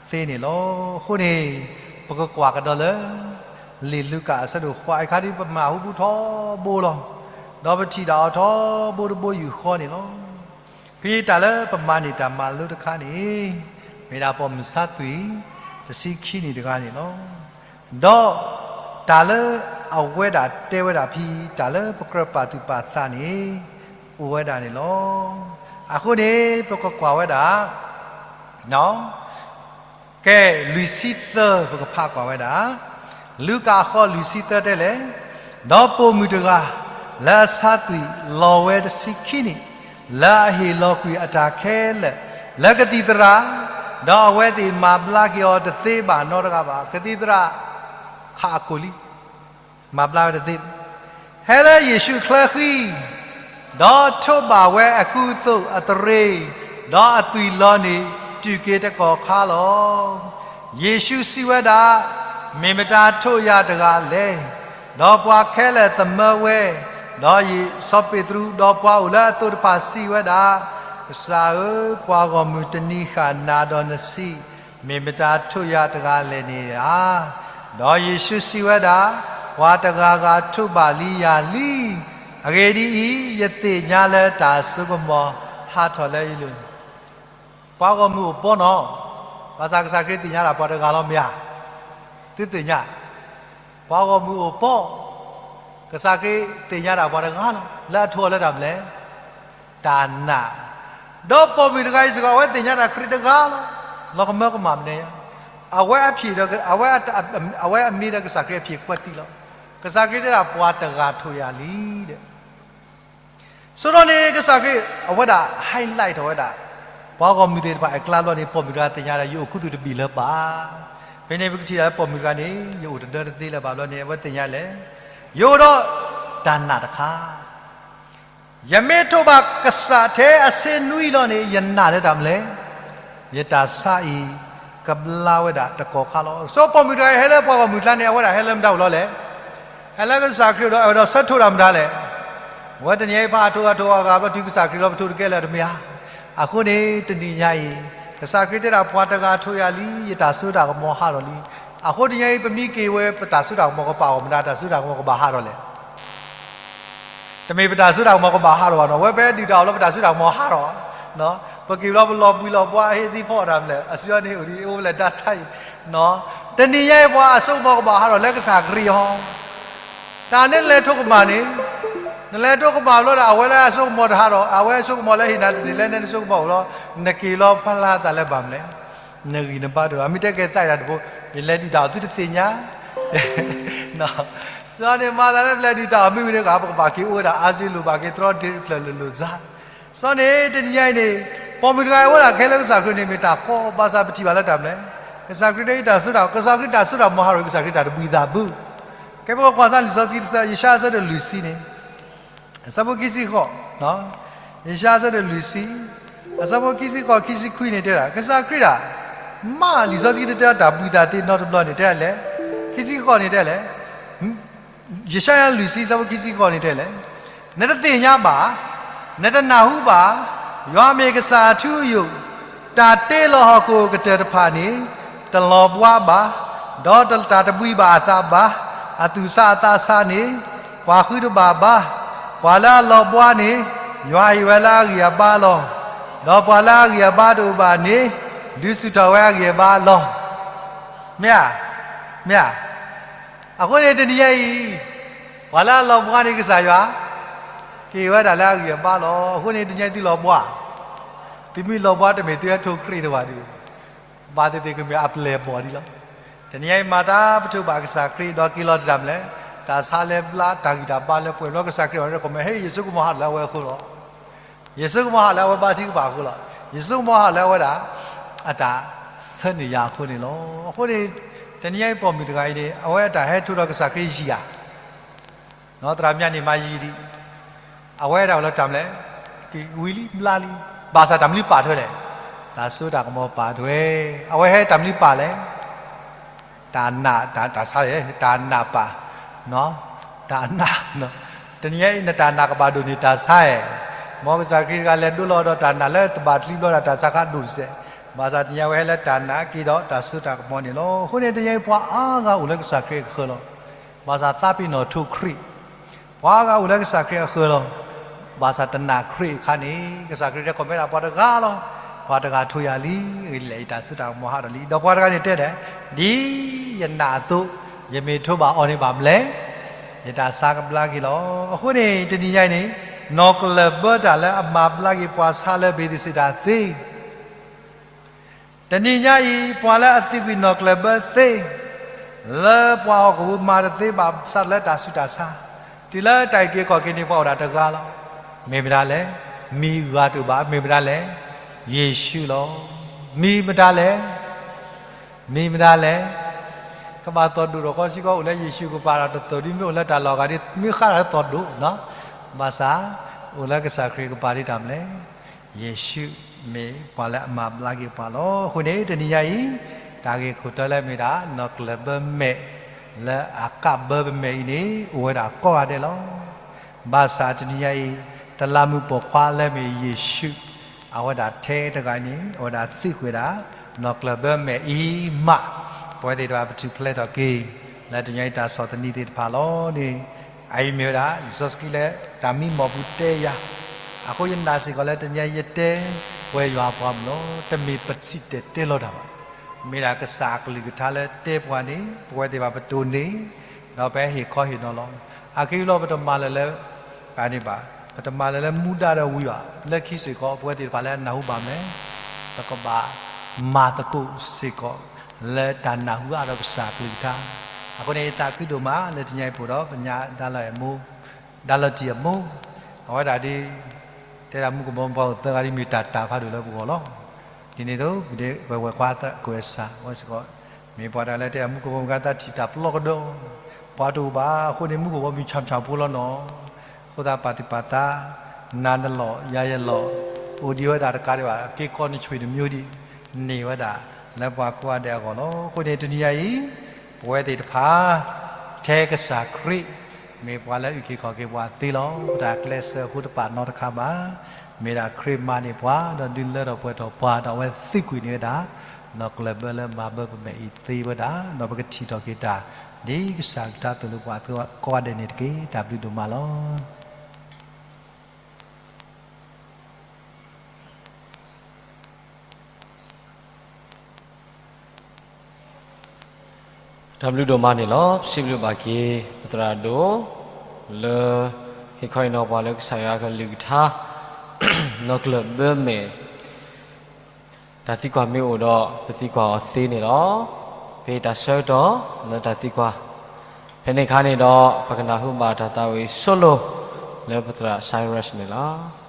သ့န့ၣ်လီၤ. အဃိန့ၣ် ပကကွၢ်ကဒီးလၢ လံာ်လူၤကၣ်အဆၢဒိၣ်ဃိး အခါဒ်ပမၤဟူဘူၣ်ထီဘိလီၤ. ဒီးပထံၣ်ဒၣ်အီၤထီဘိတဘိယူၢ်ဃီန့ၣ်လီၤ. ဖဲတၢ်လၢပမၤန့ၢ်တၢ်မၤလိတခါန့ၣ်, မ့ၢ်ဒၣ်ပိာ်မုၣ်ဆါသွံၣ် တဆံခံနံၣ်တဂၤန့ၣ်လီၤ. ဒီးတၢ်လၢအဝဲဒၣ်တဲဝဲဒၣ်ဖဲ တၢ်လၢပကြၢးပာ်သူၣ်ပာ်သးန့ၣ် အိၣ်ဝဲဒၣ်န့ၣ်လီၤ. အဃိန့ၣ် ပကကွၢ်ဝဲဒၣ် ကဲ လွံၢ်ဆံသၢ ပကဖးကွၢ်ဝဲဒၣ်, လူၤကၣ်ဃိး လွံၢ်ဆံသၢတဲလဲၣ်, ဒီးပိာ်မုၣ်တဂၤ လၢအဆါသွံၣ်လီၤဝဲတဆံခံနံၣ်, လၢအဟ့ၣ်လီၤကွံာ်အတၢ်ခဲလၢာ် လၢကသံၣ်သရၣ်, ဒီးအဝဲသ့ၣ်မၤဘျါက့ၤအီၤတသ့ဘၣ်နီတဂၤဘၣ်. ကသံၣ်သရၣ် ခးအခိၣ်လံ, မၤဘျါဝဲတသ့ဘၣ်. ဟဲလၢယ့ၣ်ၡူးအချၢဃံ, ဒီးထိးဘၣ်ဝဲအကူအသိးအသရ့ၤ, ဒီးအသွံၣ်လီၤန့ၣ် တုၤက့ၤတကီၢ်ခါလီၤ. ယ့ၣ်ၡူးစံးဝဲဒၣ်, မ့ၢ်မတၤထိးယၤတဂၤလဲၣ်. ဒီးပှၤခဲလၢာ်သမၢဝဲ, ဒီးစီၤပ့းတရူး ဒီးပှၤအိၣ်လၢအသိးတဖၣ်စံးဝဲဒၣ်, ကစၢ်ဧၢ, ပှၤဂီၢ်မုၢ်တနံၤဃာ်နၤဒီးနစံး, မ့ၢ်မတၤထိးယၤတဂၤလဲၣ်န့ၣ်ဧါ. ဒီးယ့ၣ်ၡူးစံးဝဲဒၣ်, ပှၤတဂၤဂၤထိးဘၣ်လံယၤလံ. အဂ့ၢ်ဒ်အံၤ, ယသ့ၣ်ညါလၢတၢ်စိကမီၤဟးထီၣ်လၢယလိၤန့ၣ်. ပှၤဂီၢ်မုၢ်အိၣ်ပီနီၤ, ဘၣ်ဆၣ်ကစၢ်ခရံာ်သ့ၣ်ညါဒၣ်ပှၤတဂၤလီၤမ့ၢ်ဧါ. သုသ့ၣ်ညါ, ပှၤဂီၢ်မုၢ်အိၣ်ပီ, ကစၢ်ခရံာ်သ့ၣ်ညါဒၣ်ပှၤတဂၤလီၤ. လၢအထိးအီၤလၢတၢ်မနုၤလဲၣ်, တၢ်နာ်. ဒီးပိာ်မုၣ်တဂၤအံၤစ့ၢ်ကီး အဝဲသ့ၣ်ညါဒၣ်ခရံာ်တဂၤလီၤ. လီၤကမၢကမၣ်မနုၤ, အဝဲအဖံးဒီး, အဝဲအမ့ၢ်ဒီးကစၢ်ခရံာ်အဖံးကွၢ်တံၢ်လီၤ. ကစၢ်ခရံာ်တဲဒၣ်ပှၤတဂၤထိးယၤလံဒီး ဆိဒီးန့ၣ် ကစၢ်ခရံာ် အဝဲဒၣ် highlight ထီၣ်ဝဲဒၣ်, ပှၤဂီၢ်မုၢ်သ့ၣ်တဖၣ်အကျါဘျီန့ၣ် ပိာ်မုၣ်တဂၤသ့ၣ်ညါဒီး ယအိၣ်ခူသူၣ်တဘ့ၣ်လၢၤဘၣ်. ဖဲန့ၣ်ပကထံၣ်ဒၣ်လၢပိာ်မုၣ်တဂၤန့ၣ် ယအိၣ်တဒၢတသ့လၢၤဘၣ်ဘျီန့ၣ် အဝဲသ့ၣ်ညါလဲၣ်, ယအိၣ်ဒီးတၢ်နာ်တခါ ယမ့ၢ်ထိးဘၣ်ကစၢ်ထဲအဆ့နွံလီၤန့ၣ် ယနာ်လၢတၢ်မနုၤလဲၣ်, ယတၢ်ဆါအံၤ ကဘျါဝဲဒၣ်တကီၢ်ခါလီၤ. ဆိပိာ်မုၣ်တဂၤအံၤ ဟဲလၢပှၤဂီၢ်မုၢ်ကျါန့ၣ် အဝဲဒၣ်ဟဲလၢမတၤအိၣ်လီၤလဲၣ်. ဟဲလၢကစၢ်ခရံာ်ဒီး အဝဲဒီးဆၢထိးတၢ်မတၤလဲၣ်. အဝဲတနံၤအံၤ ပဟးထိးဂၤထိးဂၤဘျီ တုၤကစၢ်ခရံာ်လီၤ ပထိးတကဲလၢၤတမ့ၢ်ဧါ. အဃိန့ၣ် တနံၤညါအံၤ ကစၢ်ခရံာ်တဲဒၣ် ပှၤတဂၤထိးယၤလံ, ယတၢ်စိတၢ်ကမီၤဟးထီၣ်လံ. အဃိတနံၤညါအံၤ ပမ့ၢ်က့ၤဝဲ ပတၢ်စိတၢ်ကမီၤကပာ်အီၤမတၤ, တၢ်စိတၢ်ကမီၤကဘၣ်ဟးထီၣ်လဲၣ်. တမ့ၢ်ပတၢ်စိတၢ်ကမီၤကဘၣ်ဟးထီၣ်ဘၣ်နီၤ, အဝဲပဟဲဒုၣ်တၢ်အီၣ်လၢပတၢ်စိတၢ်ကမီၤဟးထီၣ်, ပက့ၤဘျီပလီၤဘှံးလီၤဘှါ ဟ့ၣ်သံဖီအီၣ်တၢ်မနုၤလဲၣ်, အစုအီၤန့ၣ်အိၣ်ဒံး အိၣ်ဖဲလဲၣ်တၢ်ဆါအံၤ, တနံၤညါအံၤ ပှၤအစိကမီၤကဘၣ်ဟးထီၣ်လၢကစၢ်ခရံာ်အီၤ တၢ်န့ၣ်လဲၤထိၣ်ကမၣ်န့ၣ်, နလဲၤထိၣ်ကမၣ်ဘျီဒီး အဝဲလၢအစိကမီၤတဟးဒီး အဝဲအစိကမီၤလၢဟ့ၣ်နၤတန့ၢ်လၢနဆိကမိၣ်အိၣ်လီၤ, နက့ၤလီၤဖျါသးလၢဘၣ်မနုၤလဲၣ်, နဂံၢ်နဘါတအိၣ်လီၤ, အမ့ၢ်တဲကဲသးဒၣ်တဘိ, ယလဲၤဒုးတၢ်အီၣ်သုတသ့ၣ်ညါ စီၤန့ၣ်မၤသးလၢပလဲၤဒုးတၢ်အီၣ်မ့ၢ်ဝံၤန့ၣ် ပကဘၣ်က့ၤအိၣ်ဝဲဒၣ်အါစုလိၤ ဘၣ်က့ၤတြီတ့ၢ်တဖျၢၣ်လိၤလိၤစါ, စီၤန့ၣ်တနံၤညါအံၤန့ၣ်, ပိာ်မုၣ်တဂၤအဝဲဒၣ်ခဲလၢကစၢ်ခရံာ်န့ၣ် မ့ၢ်တၢ်ကီဘၣ်ဆၣ်ပထံၣ်ဘၣ်လၢတၢ်မနုၤလဲၣ်, ကစၢ်ခရံာ်တဲအံၤတၢ်စိတၢ်, ကစၢ်ခရံာ်တၢ်စိတၢ်ကမီၤဟးထီၣ် ကစၢ်ခရံာ်တၢ်တဘှံးသးဘၣ်, ကဲပကကွၢ်စၢ်လံာ်စီဆှံတဆၢ ယၡါယၤအဆၢဒိၣ်လွံၢ်ဆံန့ၣ် အဆၢဖိခံဆံဃိး, ယၡါယၤအဆၢဒိၣ်လွံၢ်ဆံ, အဆၢဖိခံဆံဃိး ခံဆံခွံန့ၣ်တဲဒၣ် ကစၢ်ခရံာ်ဒၣ်, မ့ၢ်လံာ်စီဆှံတတဲတၢ်ဘှံးသးသ့နီတဘျီန့ၣ်တဲလဲၣ်, ခံဆံဃိးန့ၣ်တဲလဲၣ်, ယၡါယၤလွံၢ်ဆံ အဆၢဖိခံဆံဃိးန့ၣ်တဲလဲၣ်, နတသ့ၣ်ညါဘၣ်, နတနၢ်ဟူဘၣ်, ယွၤမ့ၢ်ကစၢ်အထူအယိာ်, တၢ်တ့လီၤဟီၣ်ခိၣ်ကတၢၢ်တဖၣ်န့ၣ်, တလီၤဘှါဘၣ်, ဒီးတၢ်တဘှံးဘၣ်အသးဘၣ်, အသူၣ်ဆးအသးဆးန့ၣ်, ပှၤဃုတဘၣ်ဘၣ်, ပှၤလၢအလီၤဘှါန့ၣ်, ယွၤဟ့ၣ်ဝဲလၢအဂံၢ်အဘါလီၤ. ဒီးပှၤလၢအဂံၢ်အဘါတအိၣ်ဘၣ်န့ၣ်, ဒုးဆူၣ်ထီၣ်ဝဲအဂံၢ်အဘါလီၤ. မ့ၢ်ဧါ, မ့ၢ်ဧါ. အဃိန့ၣ်တနံၤညါအံၤ, ပှၤလၢအလီၤဘှါန့ၣ်ကစၢ်ယွၤ, က့ၤဝဲဒၣ်လၢအဂံၢ်အဘါလီၤ. အဃိန့ၣ်တနံၤညါအံၤသုလီၤဘှါ, သုမ့ၢ်လီၤဘှါတမ့ၢ်သုဟဲထိၣ်ခရံာ်တဘၣ်ဒီး ဘၣ်သ့ၣ်သ့ၣ်ကမ့ၢ်အပျဲၢ်အဘီၣ်ဒံးလီၤ. တနံၤညါအံၤမၤတၢ်ပထိၣ်ဘၣ်ကစၢ်ခရံာ်ဒီးက့ၤလီၤတၢ်မနုၤလဲၣ်, တၢ်ဆါလဲၤဘျါတၢ်ဂံၢ်တၢ်ဘါလၢပှဲၤဘျီကစၢ်ခရံာ်အီၤန့ၣ် ကမ့ၢ်ဟဲ ယဆိကမိၣ်ဟးလၢအဝဲအဃိလီၤ. ယဆိကမိၣ်ဟးလၢအဝဲဘါထုကဖၣ်အဃိလီၤ. ယဆိကမိၣ်ဟးလၢအဝဲဒၣ် အတၢ်ဆၢန့ၢ်ယၤအဃိန့ၣ်လီၤ. အဃိန့ၣ် တနံၤညါအံၤပိာ်မုၣ်တဂၤအံၤန့ၣ် အဝဲအတၢ်ဟဲထိၣ်ဒီးကစၢ်ခရံာ်ယံာ်ဧါ သရၣ်မုၣ်န့ၣ်မၤယံာ်ဒံး, အဝဲဒၣ်အိၣ်လၢတၢ်မနုၤလဲၣ်, ဝံၤလံဘျါလံ, ဘၣ်ဆၣ်တၢ်မနုၤပာ်ထွဲလဲၣ်, တၢ်စိတၢ်ကမီၤပာ်ထွဲ, အဝဲဟဲတၢ်မနုၤပာ်လဲၣ်, တၢ်နာ်, တၢ်ဆါလဲၣ်, တၢ်နာ်ပာ်, တၢ်နာ်, တနံၤညါအံၤနတၢ်နာ်ကဘၣ်ဒိၣ်န့ၢ်တၢ်ဆါဧါ, မ်ကစၢ်ခရံာ်တဂၤလဲၤဒိလီၤဒီးတၢ်နာ်လၢတဘၣ်ချံဘျီဒၣ်တၢ်ဆါခါဒိၣ်စဲး, ဘၣ်ဆၣ်တနံၤညါအဝဲဟဲလၢတၢ်နာ်က့ၤဒီးတၢ်စိတၢ်ကမီၤန့ၣ်လီၤ. အဃိန့ၣ်တနံၤညါအံၤပှၤအါဂၤအိၣ်လၢကစၢ်ခရံာ်အဃၢၤလီၤ. ဘၣ်ဆၣ်သးပ့ၤနီၣ်ထိၣ်ခရံာ်, ပှၤအါဂၤအိၣ်လၢကစၢ်ခရံာ်အဃၢၤလီၤ. ဘၣ်ဆၣ်တနာ်ခရံာ်အခါန့ၣ် ကစၢ်ခရံာ်တဲ ခီဖျိပှၤတဂၤလီၤ. ပှၤတဂၤထိၣ်ယၤလံ, ဂ့ၤလံ ယတၢ်စိတၢ်ကမီၤဟးထီၣ်လံ. ဒီးပှၤတဂၤန့ၣ်တဲဒၣ်, ဒ်ယနာ်အသိး, ယမ့ၢ်ထိၣ်ဘၣ်အီၤန့ၣ်ဘၣ်မနုၤလဲၣ်, ယတၢ်ဆါကဘျါက့ၤလီၤ. အဃိန့ၣ် တနံၤညါအံၤန့ၣ်, နီၢ်ကျၢၢ်ဘၢတၢ်လၢအမၤဘျါက့ၤပှၤဆါလၢဘ့းသ့းစ့းတၢ်သ့ တနံၤညါအံၤ ပှၤလၢအသံကွံာ်နီၢ်ကျၢၢ်ဘၢသ့, လၢပှၤဟီၣ်ခိၣ်ဖိမၤတသ့ဘၣ်ဆၣ်လၢတၢ်ဆူးတၢ်ဆါ, တုၤလၢတၢ်အုၣ်က့ၤခီၣ်က့ၤန့ၣ် ပှၤအိၣ်ဒၣ်တဂၤလီၤ. မ့ၢ်မတၤလဲၣ်, မံၤဂၤတအိၣ်ဘၣ်, မ့ၢ်မတၤလဲၣ်, ယ့ၣ်ၡူးလီၤ. မံၤမတၤလဲၣ်, မံၤမတၤလဲၣ်, ကဘၣ်သီၣ်ဒိၣ်ထီၣ်ခီဆံကီး အိၣ်လၢယ့ၣ်ၡူးကပၤဒီးတသိးဒ် မ့ၢ်အိၣ်လၢတၢ်လီၢ်အဂၤဒ် မ့ၢ်ဃၣ်ဒီးသီၣ်ဒိၣ်, ဘၣ်ဆၣ် အိၣ်လၢကစၢ်ခရံာ်ကပၤဒ်တၢ်မနုၤလဲၣ် ယ့ၣ်ၡူးမ့ၢ်ပှၤလၢအမၤဘျါက့ၤပှၤလီၤ. အဃိန့ၣ် တနံၤညါအံၤ တၢ်ဂ့ၢ်ခိၣ်တီလၢမ့ၢ်ဒၣ် နီၢ်ကျၢၢ်ဘၢမဲာ် လၢအကးဘၢပမဲာ်အံၤန့ၣ် အိၣ်ဝဲဒၣ်ကိးဂၤဒဲးလီၤ. ဘၣ်ဆၣ်တနံၤညါအံၤ တလးမူးပိာ်ခွါလၢမ့ၢ်ယ့ၣ်ၡူး အဝဲဒၣ်ထဲတဂၤန့ၣ် အဝဲဒၣ်သံကွံာ်ဝဲဒၣ် နီၢ်ကျၢၢ်ဘၢမဲာ်အံၤမး ပဝဲသ့ၣ်တဖၣ်ပထူၣ်ဖျဲးထီၣ်က့ၤ လၢတနံၤညါအံၤတၢ်ဆီၣ်သနံးသ့ၣ်တဖၣ်လီၤန့ၣ် အအံၤမ့ၢ်ဝဲဒၣ် လံာ်စီဆှံလၢတၢ်မံမီၢ်ပူၤတဲယၤ, အဃိယနာ်စ့ၢ်ကီးလၢတနံၤညါယတဲ ပဝဲယွၤအပှၤမုၣ်လီၤ. တမ့ၢ်ပစံၣ်တဲၤတဲလီၤတၢ်ဘၣ်. မ့ၢ်ဒၣ်ကစၢ်အကလုၢ်ကထါလၢတဲပှၤန့ၣ် ပဝဲသ့ၣ်တဖၣ်ပတိၢ်န့ၢ် ဒီးပဟ့ၣ်ခီဟ့ၣ်နီၤလီၤ. အခဲအံၤလီၤ ပတမၤလၢၤလၢ ပန့ၣ်ဘၣ်, ပတမၤလၢၤလၢမူဒါဒီးဝံၤဘၣ်, လၢခံစ့ၢ်ကီး ပဝဲသ့ၣ်တဖၣ်လၢအနၢ်ဟူဘၣ်မနုၤလဲၣ်, ပကဘၣ်မၤသကိးစ့ၢ်ကီး လၢတၢ်နၢ်ဟူအါဒီးကစၢ်အကလုၢ်ကထါ. အဃိန့ၣ် ယသးခုဒိၣ်မး လၢတနံၤညါအံၤပအိၣ်ဒီးပညါ ဒါလီၤအဲၣ်မိၢ်, ဒါလီၤတံၢ်အမိၢ်, အဝဲဒၣ်ဒ် တဲဒၣ်မူကဘီမုၢ်ပှၤအိၣ်သၢဂၤဒ်မ့ၢ်တၢ်တာ်ဖးဒိၣ်လၢပဂီၢ်လီၤ. ဒ်န့ၣ်အသိး ပဝဲကွၢ်ကွဲးစး အဝဲစ့ၢ်ကီး မ့ၢ်ပှၤတဂၤလၢတဲဒၣ်မူကဘီမုၢ်ကါသးထံၣ်တၢ်ပလီၢ်ကဒီး, ပှၤတအိၣ်ဘၣ်အဃိန့ၣ် မူကဘီမုၢ်ဆၣ်ဆၣ်ဖိလီၤနီၤ. အဃိသတးပာ်သူၣ်ပာ်သး, နၤနလီၢ် ယၤယလီၢ်, အိၣ်ဒံးဝဲဒၣ်တကးဒံးဘၣ်, က့ၤကီၢ်နဆွေတမျိုးဒံး, န့ၢ်ဝဲဒၣ် လၢပှၤကိးဂၤဒဲးအဂီၢ်လီၤ. အဃိန့ၣ် တနံၤညါအံၤ ပဝဲသ့ၣ်တဖၣ် ထဲကစၢ်ခရံာ် မ့ၢ်ပှၤလၢအအုၣ်က့ၤခီၣ်က့ၤပှၤသ့လီၤ. တၢ်ကျဲးစၢးအဃိတပာ်နီတခါဘၣ်. မ့ၢ်ဒၣ်ခရံာ်မၤန့ၢ်ပှၤ ဒီးဒုးလၢထီၣ်ပှဲၤထီၣ်ပှၤ ဒီးအဝဲသံကွံာ်န့ၢ်ဝဲဒၣ် နီၢ်ကျၢၢ်ဘၢလၢမၤဘၢပမဲာ်အံၤသ့ဝဲဒၣ်, ဒီးပကထံၣ်ထီၣ်က့ၤတၢ် ဒ်ကစၢ်ကထါသိၣ်လိပှၤကိးဂၤဒဲးန့ၣ်တက့ၢ်. တၢ်ဘျုးဒိၣ်မးလီၤ. တၢ်ဘျုးဒိၣ်မးန့ၣ်လီၤ. ပစံးဘျုးဘၣ်က့ၤ ပသရၣ်ဒိၣ် လၢ ဟ့ၣ်ခီအံၤနီၤပှၤလၢကစၢ်ယွၤအကလုၢ်ကထါ နီၢ်ကျၢၢ်ဘၢမဲာ် တၢ်သံကွၢ်မ့ၢ်အိၣ်ဒီး ပသံကွၢ်အီၤသ့န့ၣ်လီၤ. ပဟ့ၣ်တၢ်ဆၢကတီၢ်လၢတၢ်သံကွၢ် ဖဲန့ၣ်အခါန့ၣ်ဒီး ပကနၢ်ဟူဘၣ်တၢ်သးဝံၣ် solo လၢပသရၣ် Cyrus န့ၣ်လီၤ.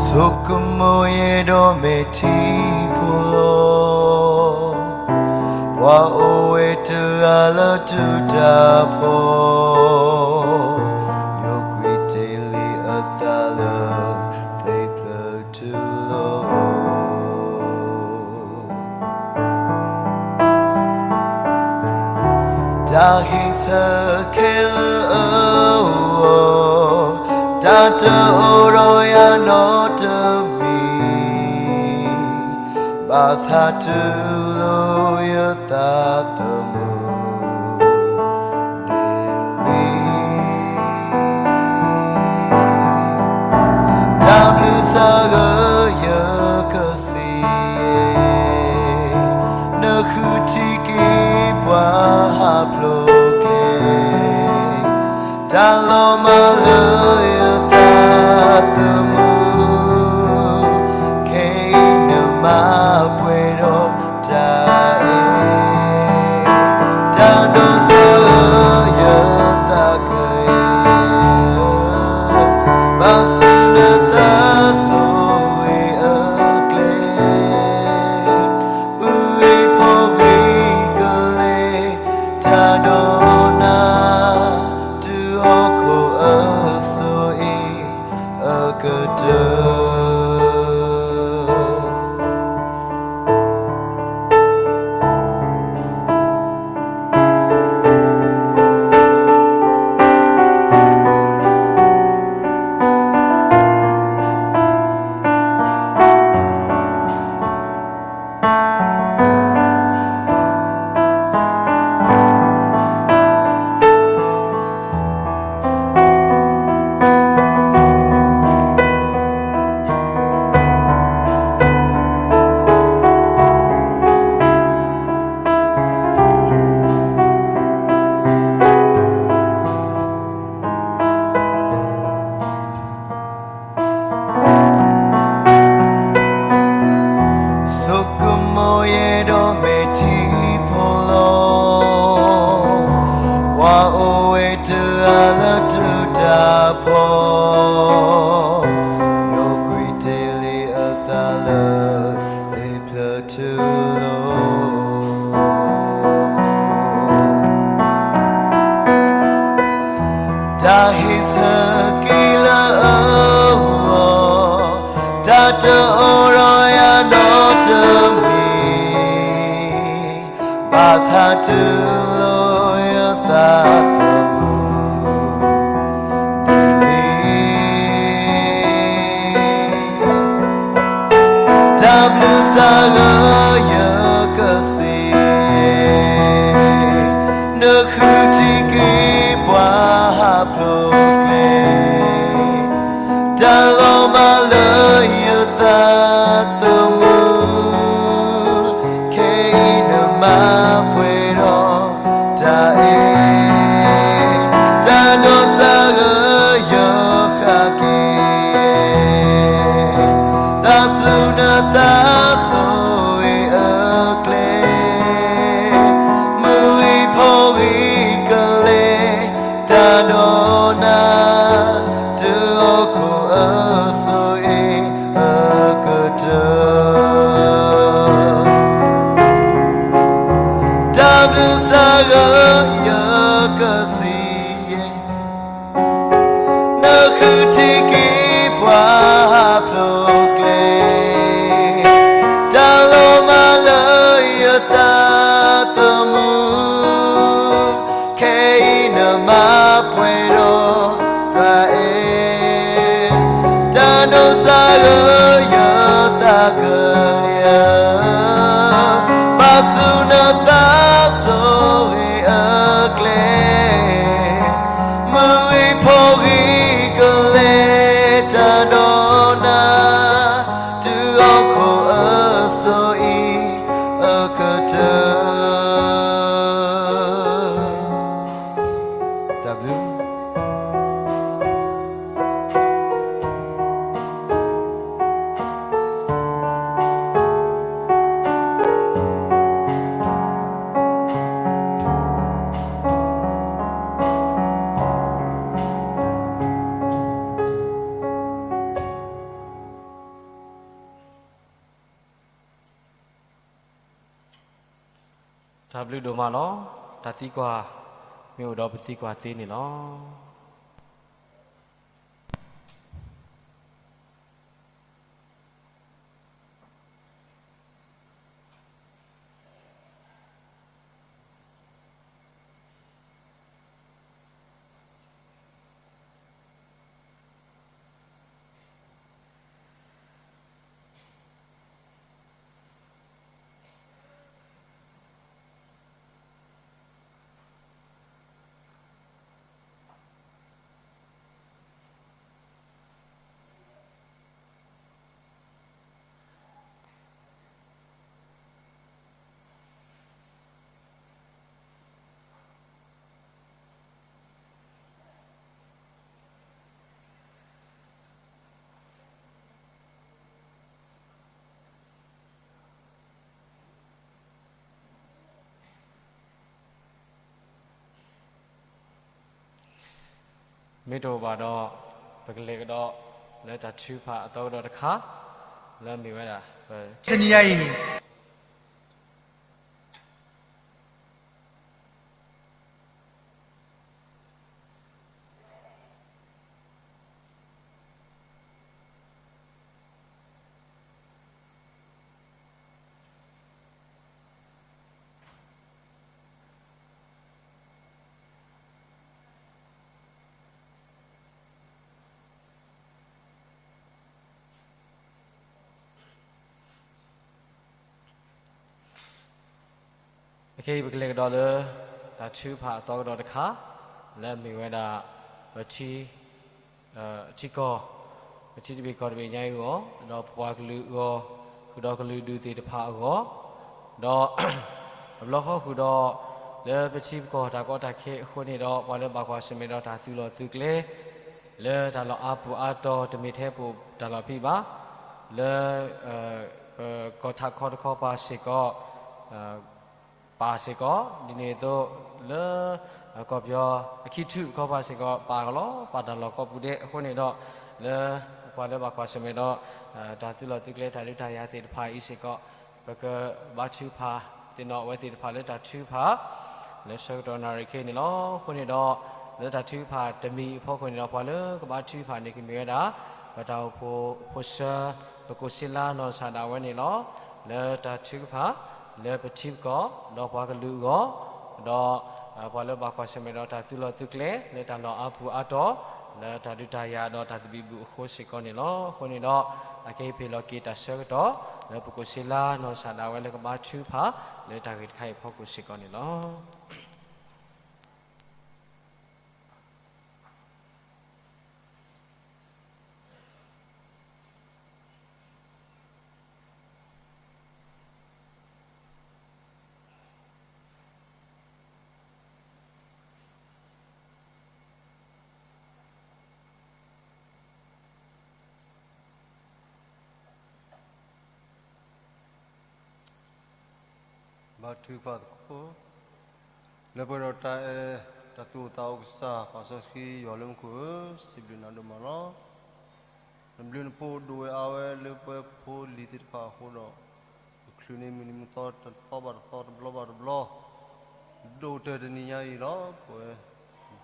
ဆိကမိၣ်ယဲဒီးမဲာ်ထံဖိလီၤ, ပှၤအိၣ်ဝဲတဂၤလၢထူတၢ်ဖီ, ညိကွံာ်တ့ၢ်လံအသးလၢ သ့ၣ်ဖျၢၣ်ထူလီၤ. တၢ်ဟ့ၣ်ဆၢခဲလၢာ်အဂီၢ်, တၢ်တအိၣ်ဒီးယၤနီတမံၤ, ဘၣ်ဆၣ်တူၢ်လိာ်ယသးသမူ န့ၣ်လံ. တၢ်ဘျုးသးဂ့ၤယကစံး, နဃုထံၣ်က့ၤပှၤဟးဖျိးကျဲ, တၢ်လီၤမၢ်လၢယသးသမူ, ခဲအံၤနမၤပှဲၤဒီး တၢ်အဲၣ်, တၢ်ဒိးစၢၤလၢယသးကယဲၢ်, ဘၣ်ဆူနသးစီဆှံအကျဲ, ပုၢ်ဝဲၢ်ဖိဝံၤကလဲၤ, တၢ်ဒိးနၤ, တုၤဟီၣ်ခိၣ်အစိၤအံၤအကတၢၢ်. ဆိကမိၣ်ယဲဒီးမဲာ်ထံဖိလီၤ, ပှၤအိၣ်ဝဲတဂၤလၢထူတၢ်ဖီ, ညိကွံာ်တ့ၢ်လံအသးလၢ သ့ၣ်ဖျၢၣ်ထူလီၤ. တၢ်ဟ့ၣ်ဆၢက့ၤလၢအဂီၢ်, တၢ်တအိၣ်ဒီးယၤနီတမံၤ, ဘၣ် ဘၣ်ဆၣ်တုၤလီၤယသးသမူန့ၣ်လံ, တၢ်ဘျုးစ့ၢ်ကီးယကစံး, နဃုထံက့ၤပှၤဟးဖျိးကျဲ တၢ်လီၤမၢ်လၢယသးသမူ, ခဲအံၤနမၤပှဲၤဒီးတၢ်အဲၣ်, တၢ်နီၢ်စ့ၢ်ကီးယဃၣ်က့ၤ, သးစူၤနသးစီဆှံအကျဲ မုၢ်ဂံၢ်ဖီဂံၢ်ကလဲၤ တၢ်ဒီးနၤ တုၤဟီၣ်ခိၣ်အစိၤအ့ၤအကတၢၢ်, တၢ်ဘျုးစ့ၢ်ကီးယကစံး နဃုထံက့ၤပှၤဟးဖျိးကျဲ တၢ်လီၤမၢ်လၢယသးသမူ, ခဲအံၤနမၤပှဲၤဒီးတၢ်အဲၣ်, တၢ်နီၢ်စ့ၢ်ကီးယသးကယၢၤ, ဘၣ်ဆူနသးစီဆှံအကျဲ မုၢ်ဂံၢ်ဖီဂံၢ်ကလဲၤ တၢ်ဒီးနၤ တုၤဟီၣ်ခိၣ်အစိၤအ့ၤအကတၢၢ်, တၢ်ဘျုး တၢ်ဘျုးဒိၣ်မးလီၤ. တၢ်သံကွၢ် မ့ၢ်အိၣ်ဒီးပသံကွၢ်သ့န့ၣ်လီၤ. မ့ၢ်တအိၣ်ဘၣ်ဒီး ပကလဲၤကဒီးလၢတၢ်ထုကဖၣ်အသီကဒီးတခါ လၢအမ့ၢ်ဝဲဒၣ် ပထံၣ်ညါအံၤအခဲအံၤ ပကလဲၤကဒီးလၢ တၢ်ထုကဖၣ်အသီကဒီးတခါ လၢအမ့ၢ်ဝဲဒၣ် ပထံ ထံကီၢ် ပထံတဘ့ၣ်ကီၢ်တဘ့ၣ်ညါအံၤအဂီၢ် ဒီးပပှၤကလုာ်အဂီၢ် ဃုာ်ဒီးကလုာ်ဒူၣ်သ့ၣ်တဖၣ်အဂီၢ် ဒီး အဘျီဃီဃုာ်ဒီး လၢပထံပကီၢ်တၢ်ကီတၢ်ခဲအဃိန့ၣ်ဒီး ပှၤလၢဘၣ်ကွၢ်ဆၢၣ်မဲာ်ဒီးတၢ်သုးလီၢ်သုးကျဲ လၢတၢ်လီၢ်အါပူၤအါတီၤတမ့ၢ်ထဲပအိၣ်တၢ်လီၢ်ဖံးဘၣ် လၢ ပကီၢ်ထးခီတခီပၤစ့ၢ်ကီး ပာ်စ့ၢ်ကီး ဒ်န့ၣ်အသိး လၢ ကီၢ်ပယီၤအခံထူၣ်တခီပၤစ့ၢ်ကီး ပာ်ကလီၤ ပာ်တၢ်လီၢ်ကိးပူၤဒဲးအဃိန့ၣ်ဒီး လၢပှၤလၢဘၣ်ကွၢ်ဆၢၣ်မဲာ်ဒီး တၢ်သုးလီၢ်သုးကျဲတၢ်ဒုးတၢ်ယၤသ့ၣ်တဖၣ်အံၤစ့ၢ်ကီး ပကဘါထုကဖၣ်သ့ၣ်နီၣ်အဝဲသ့ၣ်တဖၣ်လၢတၢ်ထုကဖၣ် လၢဆၢကတီၢ်နၣ်ရံၣ်ခဲအံၤန့ၣ်လီၤ. အဃိန့ၣ်ဒီး လၢတၢ်ထုကဖၣ်တမံၤအဖီခိၣ်န့ၣ်ဒီး ပှၤလၢကဘါထုကဖၣ်န့ၣ်ကမ့ၢ်ဝဲဒၣ် ပတၢ်အိၣ်ဖှိၣ်ဖိဆၢ ပကိးစ့လါနီၢ်ဆၣ်ဒၣ်ဝဲန့ၣ်လီၤ. လၢတၢ်ထုကဖၣ် လၢပထံပကီၢ် ဒီးပှၤကလုာ်အဂီၢ်, ဒီးပှၤလၢဘၣ်ကွၢ်ဆၢၣ်မဲာ်ဒီးတၢ်သုးလီၢ်သုးကျဲ လၢတၢ်လီၢ်အါပူၤအါတီၤ, လၢတၢ်ဒုးတၢ်ယၤဒီးတၢ်သဘံၣ်ဘုၣ်အဃိစ့ၢ်ကီးန့ၣ်လီၤ. အဃိန့ၣ်ဒီး အကဟ့ၣ်ပ့ၤလီၤက့ၤတၢ်ဆၢကတီၢ် လၢပကိးစ့လါနီၢ်ကစၢ်ဒၣ်ဝဲလၢကဘါထုကဖၣ် လၢတၢ်ဂ့ၢ်တခါအံၤအဖီခိၣ်စ့ၢ်ကီးန့ၣ်လီၤ. ဘါထုကဖၣ်သကိး, လၢပှဲၤဒီးတၢ်အဲၣ် တၢ်သူၣ်အိၣ်သးအိၣ်ကစၢ် ပာ်စီဆှံယွၤလၢမူခိၣ်ဧၢ, စံးဘျုးနၤဒိၣ်မးလီၤ. နဘျုးနဖှိၣ်ဒိၣ်ဝဲအါဝဲလၢပဝဲဖိလံၤသ့ၣ်တဖၣ်အဃိဒီး, ပချုးန့ၢ်မုၢ်နံၤမုၢ်သီတသီဘၣ်တသီ တဘျီဘၣ်တဘျီ, ဒိၣ်ကတၢၢ်တနံၤညါအံၤလီၤ. ပဝဲ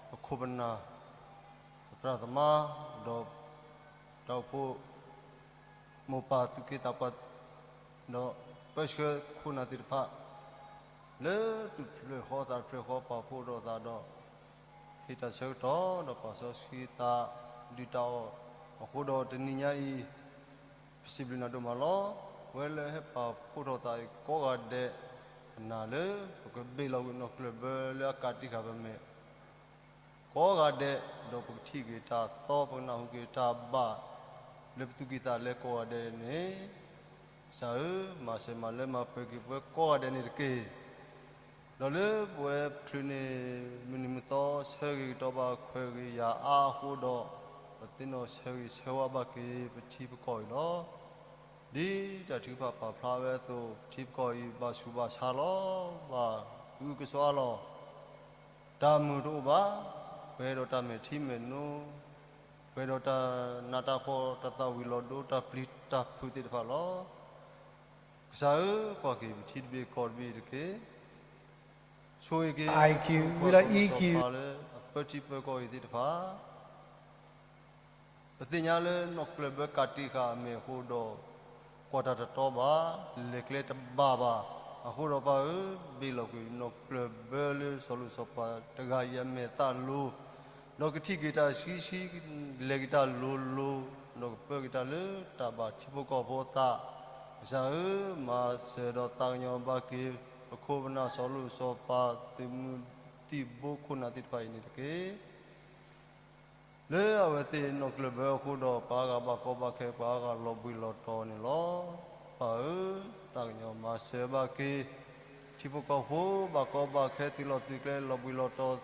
ပခိၣ်ပနၢ် ပသရၣ်သမါ ဒီး တၢ်အိၣ်ဖှိၣ် မိၢ်ပၢ်သူၣ်က့သးပှၢ် ဒီးပၢဆှၢခိၣ်နၢ်သ့ၣ်တဖၣ် လၢသူၣ်တဖျၢၣ်ဃီသးတဖျၢၣ်ဃီ ပာ်ဖှိၣ်ထီၣ်သးဒီး ဟ့ၣ်တၢ်ဆၢကတီၢ် ဒီးပာ်စီဆှံသး ဒုၣ်တၢ်အီၣ်အဃိဒီး တနံၤညါအံၤ ပစံးဘျုးနၤဒိၣ်မးလီၤ. ပဝဲလၢဟဲပာ်ဖှိၣ်ထီၣ်သးအံၤကိးဂၤဒဲး အနၢ်လၢ ပကဘ့ၣ်လီၤကွံာ်နီၢ်ကျၢၢ်ဘၢလၢအကးတံာ်ဃာ်ပမဲာ် ကိးဂၤဒဲး, ဒီးပကထံၣ်က့ၤတၢ်သီ ပကနၢ်ဟူက့ၤတၢ်ဘၣ် လၢပသူၣ်ကံၢ်သးလဲကိးဂၤဒဲးန့ၣ်, ကစၢ်ဧၢ, မၤစၢၤမၤလၢမၤပှဲၤက့ၤပဝဲကိးဂၤဒဲးန့ၣ်တက့ၢ်. ဒီးလၢပဝဲချုးန့ၢ် မုၢ်နံၤမုၢ်သီဆၢဂ့ၤကတီၤဘၣ်ခွဲးဂ့ၤယာ်အါအဃိဒီး, ပသ့ၣ်နီၣ်ဆၢဂ့ၤဆၢဝါဘၣ်က့ၤပထံပကီၢ်အံၤလီၤ. ဒ်တၢ်ထုကဖၣ်ပာ်ဖျါဝဲအသိး ပထံပကီၢ်အံၤဘၣ်ဆူးဘၣ်ဆါလီၤ, ဘၣ်အုကစွါလီၤ. တၢ်မုာ်တအိၣ်ဘၣ်, ပှဲၤဒီးတၢ်မဲာ်ထံမဲာ်နိ, ပှဲၤဒီးတၢ်နးတၢ်ဖှီၣ် တၢ်သၣ်ဝံၤလီၤဒိ တၢ်ပျံၤတၢ်ဖုးသ့ၣ်တဖၣ်လီၤ. ကစၢ်ဧၢ, ကွၢ်က့ၤပထံတဘ့ၣ်ကီၢ်တဘ့ၣ်တက့ၢ်. ဆိၣ်ဂ့ၤက့ၤ ပှၤလၢအပၢထံပၢကီၢ်အံၤသ့ၣ်တဖၣ် ပသ့ၣ်ညါလၢနီၢ်ကျၢၢ်ဘၢကးတံာ်ဃာ်အမဲာ်အဃိဒီး, ကွၢ်တၢ်တတီဘၣ်, လဲၤကျဲတဘၣ်ဘၣ်. အဃိဒီးပၢ်ဧၢ, ဘ့ၣ်လီၤကွံာ်နီၢ်ကျၢၢ်ဘၢလၢစီၤလိၣ်စီၤပၤတဂၤအံၤအမဲာ်သၣ်လိၤ, ဒီးကထံၣ်က့ၤတၢ်ဆှံဆှံ, လဲၤက့ၤတၢ်လိၤလိၤ, ဒီးကပၢက့ၤတၢ်လၢတၢ်ဘၣ်ထံဖိကီၢ်ဖိအသး, ကစၢ်ဧၢ, မၤစၢၤဒီးသးကညီၤဘၣ်က့ၤ ပခိၣ်ပနၢ်စီၤလိၣ်စီၤပၤ သုးမုၢ်သံၣ်ဘိခိၣ်နၢ်သ့ၣ်တဖၣ်အံၤန့ၣ်တက့ၢ်. လၢအဝဲသ့ၣ်နီၢ်ကျၢၢ်ဘၢအဃိဒီး ပှၤအါဂၤဘၣ်ကီဘၣ်ခဲ ပှၤအါဂၤလီၤဘှံးလီၤတီၤန့ၣ်လီၤ. ပၢ်ဧၢ, သးကညီၤမၤစၢၤဘၣ်က့ၤ ထံဖိကီၢ်ဖိဘၣ်ကီဘၣ်ခဲ သုးလီၢ်သုးကျဲလီၤဘှံးလီၤတီၤ,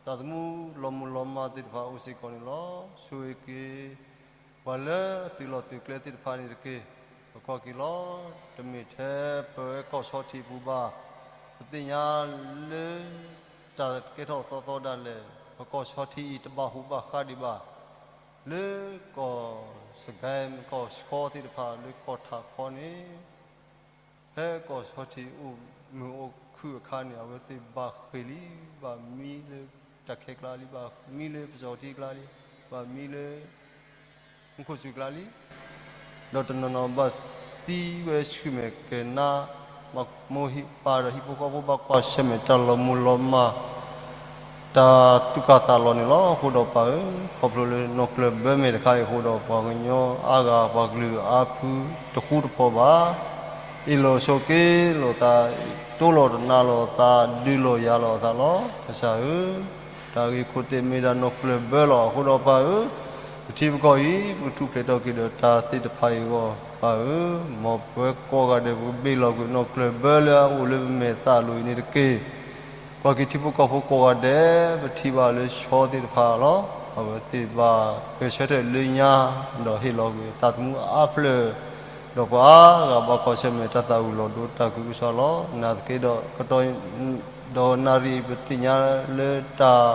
သးသမူလီၤမုၢ်လီၤမၢ်သ့ၣ်တဖၣ်အိၣ်စ့ၢ်ကီးန့ၣ်လီၤ. ဆိၣ်ဂ့ၤက့ၤ ပှၤလၢသုးလီၢ်သုးကျဲသ့ၣ်တဖၣ်န့ၣ်တက့ၢ်. ပကွၢ်က့ၤလီၤ, တမ့ၢ်ထဲပဝဲကီၢ်ဆီထံးအပူၤဘၣ်, ပသ့ၣ်ညါလၢ တၢ်ကဲထီၣ်သီသီဒၣ်လဲာ် ပကီၢ်ဆီထံးအံၤတဘၣ်ဟူးဘၣ်ဃးဒံးဘၣ်, လၢကီၢ်စကဲ ကီၢ်ဆှီသ့ၣ်တဖၣ် လၢကီၢ်ထးခီန့ၣ် ဖဲကီၢ်ဆီထံးအိၣ်မုာ်အိၣ်ခုၣ်အခါန့ၣ် အဝဲသ့ၣ်ဘၣ်ဃ့ၢ်လံ, ဘၣ်မံလၢတၢ်ခဲကျါလံ, ဘၣ်မံလၢပစီၤထံကျါလံ, ဘၣ်မံလၢ မူခိၣ်စူၤကျါလံ, ဒီးတနီၤနီၤဘၣ်သံဝဲဆူၣ်မဲာ်ကဲၤနါ, ဘၣ်မိၢ်ဟံၣ်ပၢ်ဒီးဟံၣ်ဖိဃီဖိဘၣ်ကွၢ်ဆၢၣ်မဲာ်တၢ်လီၤမုၢ်လီၤမၢ်, တၢ်သူၣ်ကၢ်သးလီၤန့ၣ်လီၤ. အဃိဒီးပၢ်ဧၢ, ခီဖျိလၢနီၢ်ကျၢၢ်ဘၢမဲာ်တခါအံၤအဃိဒီး ပှၤကညီအါဂၤပှၤကလုာ်အါဖုတဃူတဖိးဘၣ်, အ့ၣ်လိာ်ဆိးက့လိာ်သး, တိၢ်လိာ်တနါလိာ်သး, ဒုးလိာ်ယၤလိာ်အသးလီၤ. ကစၢ်ဧၢ, တၢ်ဂ့ၢ်ခိၣ်သ့ၣ်မ့ၢ်ဒၣ်နီၢ်ကျၢၢ်ဘၢလီၤ. အဃိဒီးပၢ်ဧၢ, ပထံပကီၢ်အံၤ ပကထူၣ်ဖျဲးထီၣ်က့ၤဒီးတၢ်သ့ၣ်တဖၣ်အံၤအဂီၢ်, ပၢ်ဧၢ, မ်ပဝဲကိးဂၤဒဲး ပကဘ့ၣ်လီၤကွံာ်နီၢ်ကျၢၢ်ဘၢလၢအအိၣ်လၢပမဲာ်သၣ်အလိၤအံၤန့ၣ်တက့ၢ်. ကွၢ်က့ၤထံဖိကီၢ်ဖိကိးဂၤဒဲး, ပထံၣ်ဘၣ်လၢဆီသ့ၣ်တဖၣ်လီၤ. အဝဲသ့ၣ်ဘၣ်ဂဲၤဆၢထၢၣ်လၢညါ, ဒီးဟ့ၣ်လီၤကွံာ်သးသမူအါဖျၢၣ်, ဒီးပှၤအါဂၤဘၣ်ကွၢ်ဆၢၣ်မဲာ်တၢ်သၣ်ဝံၤလီၤဒိ တၢ်ကအုကစွါလီၤ. နာ်သက့ဒီး ကတီၢ် ဒီးနၣ်ရံၣ်အံၤ ပသ့ၣ်ညါလၢတၢ်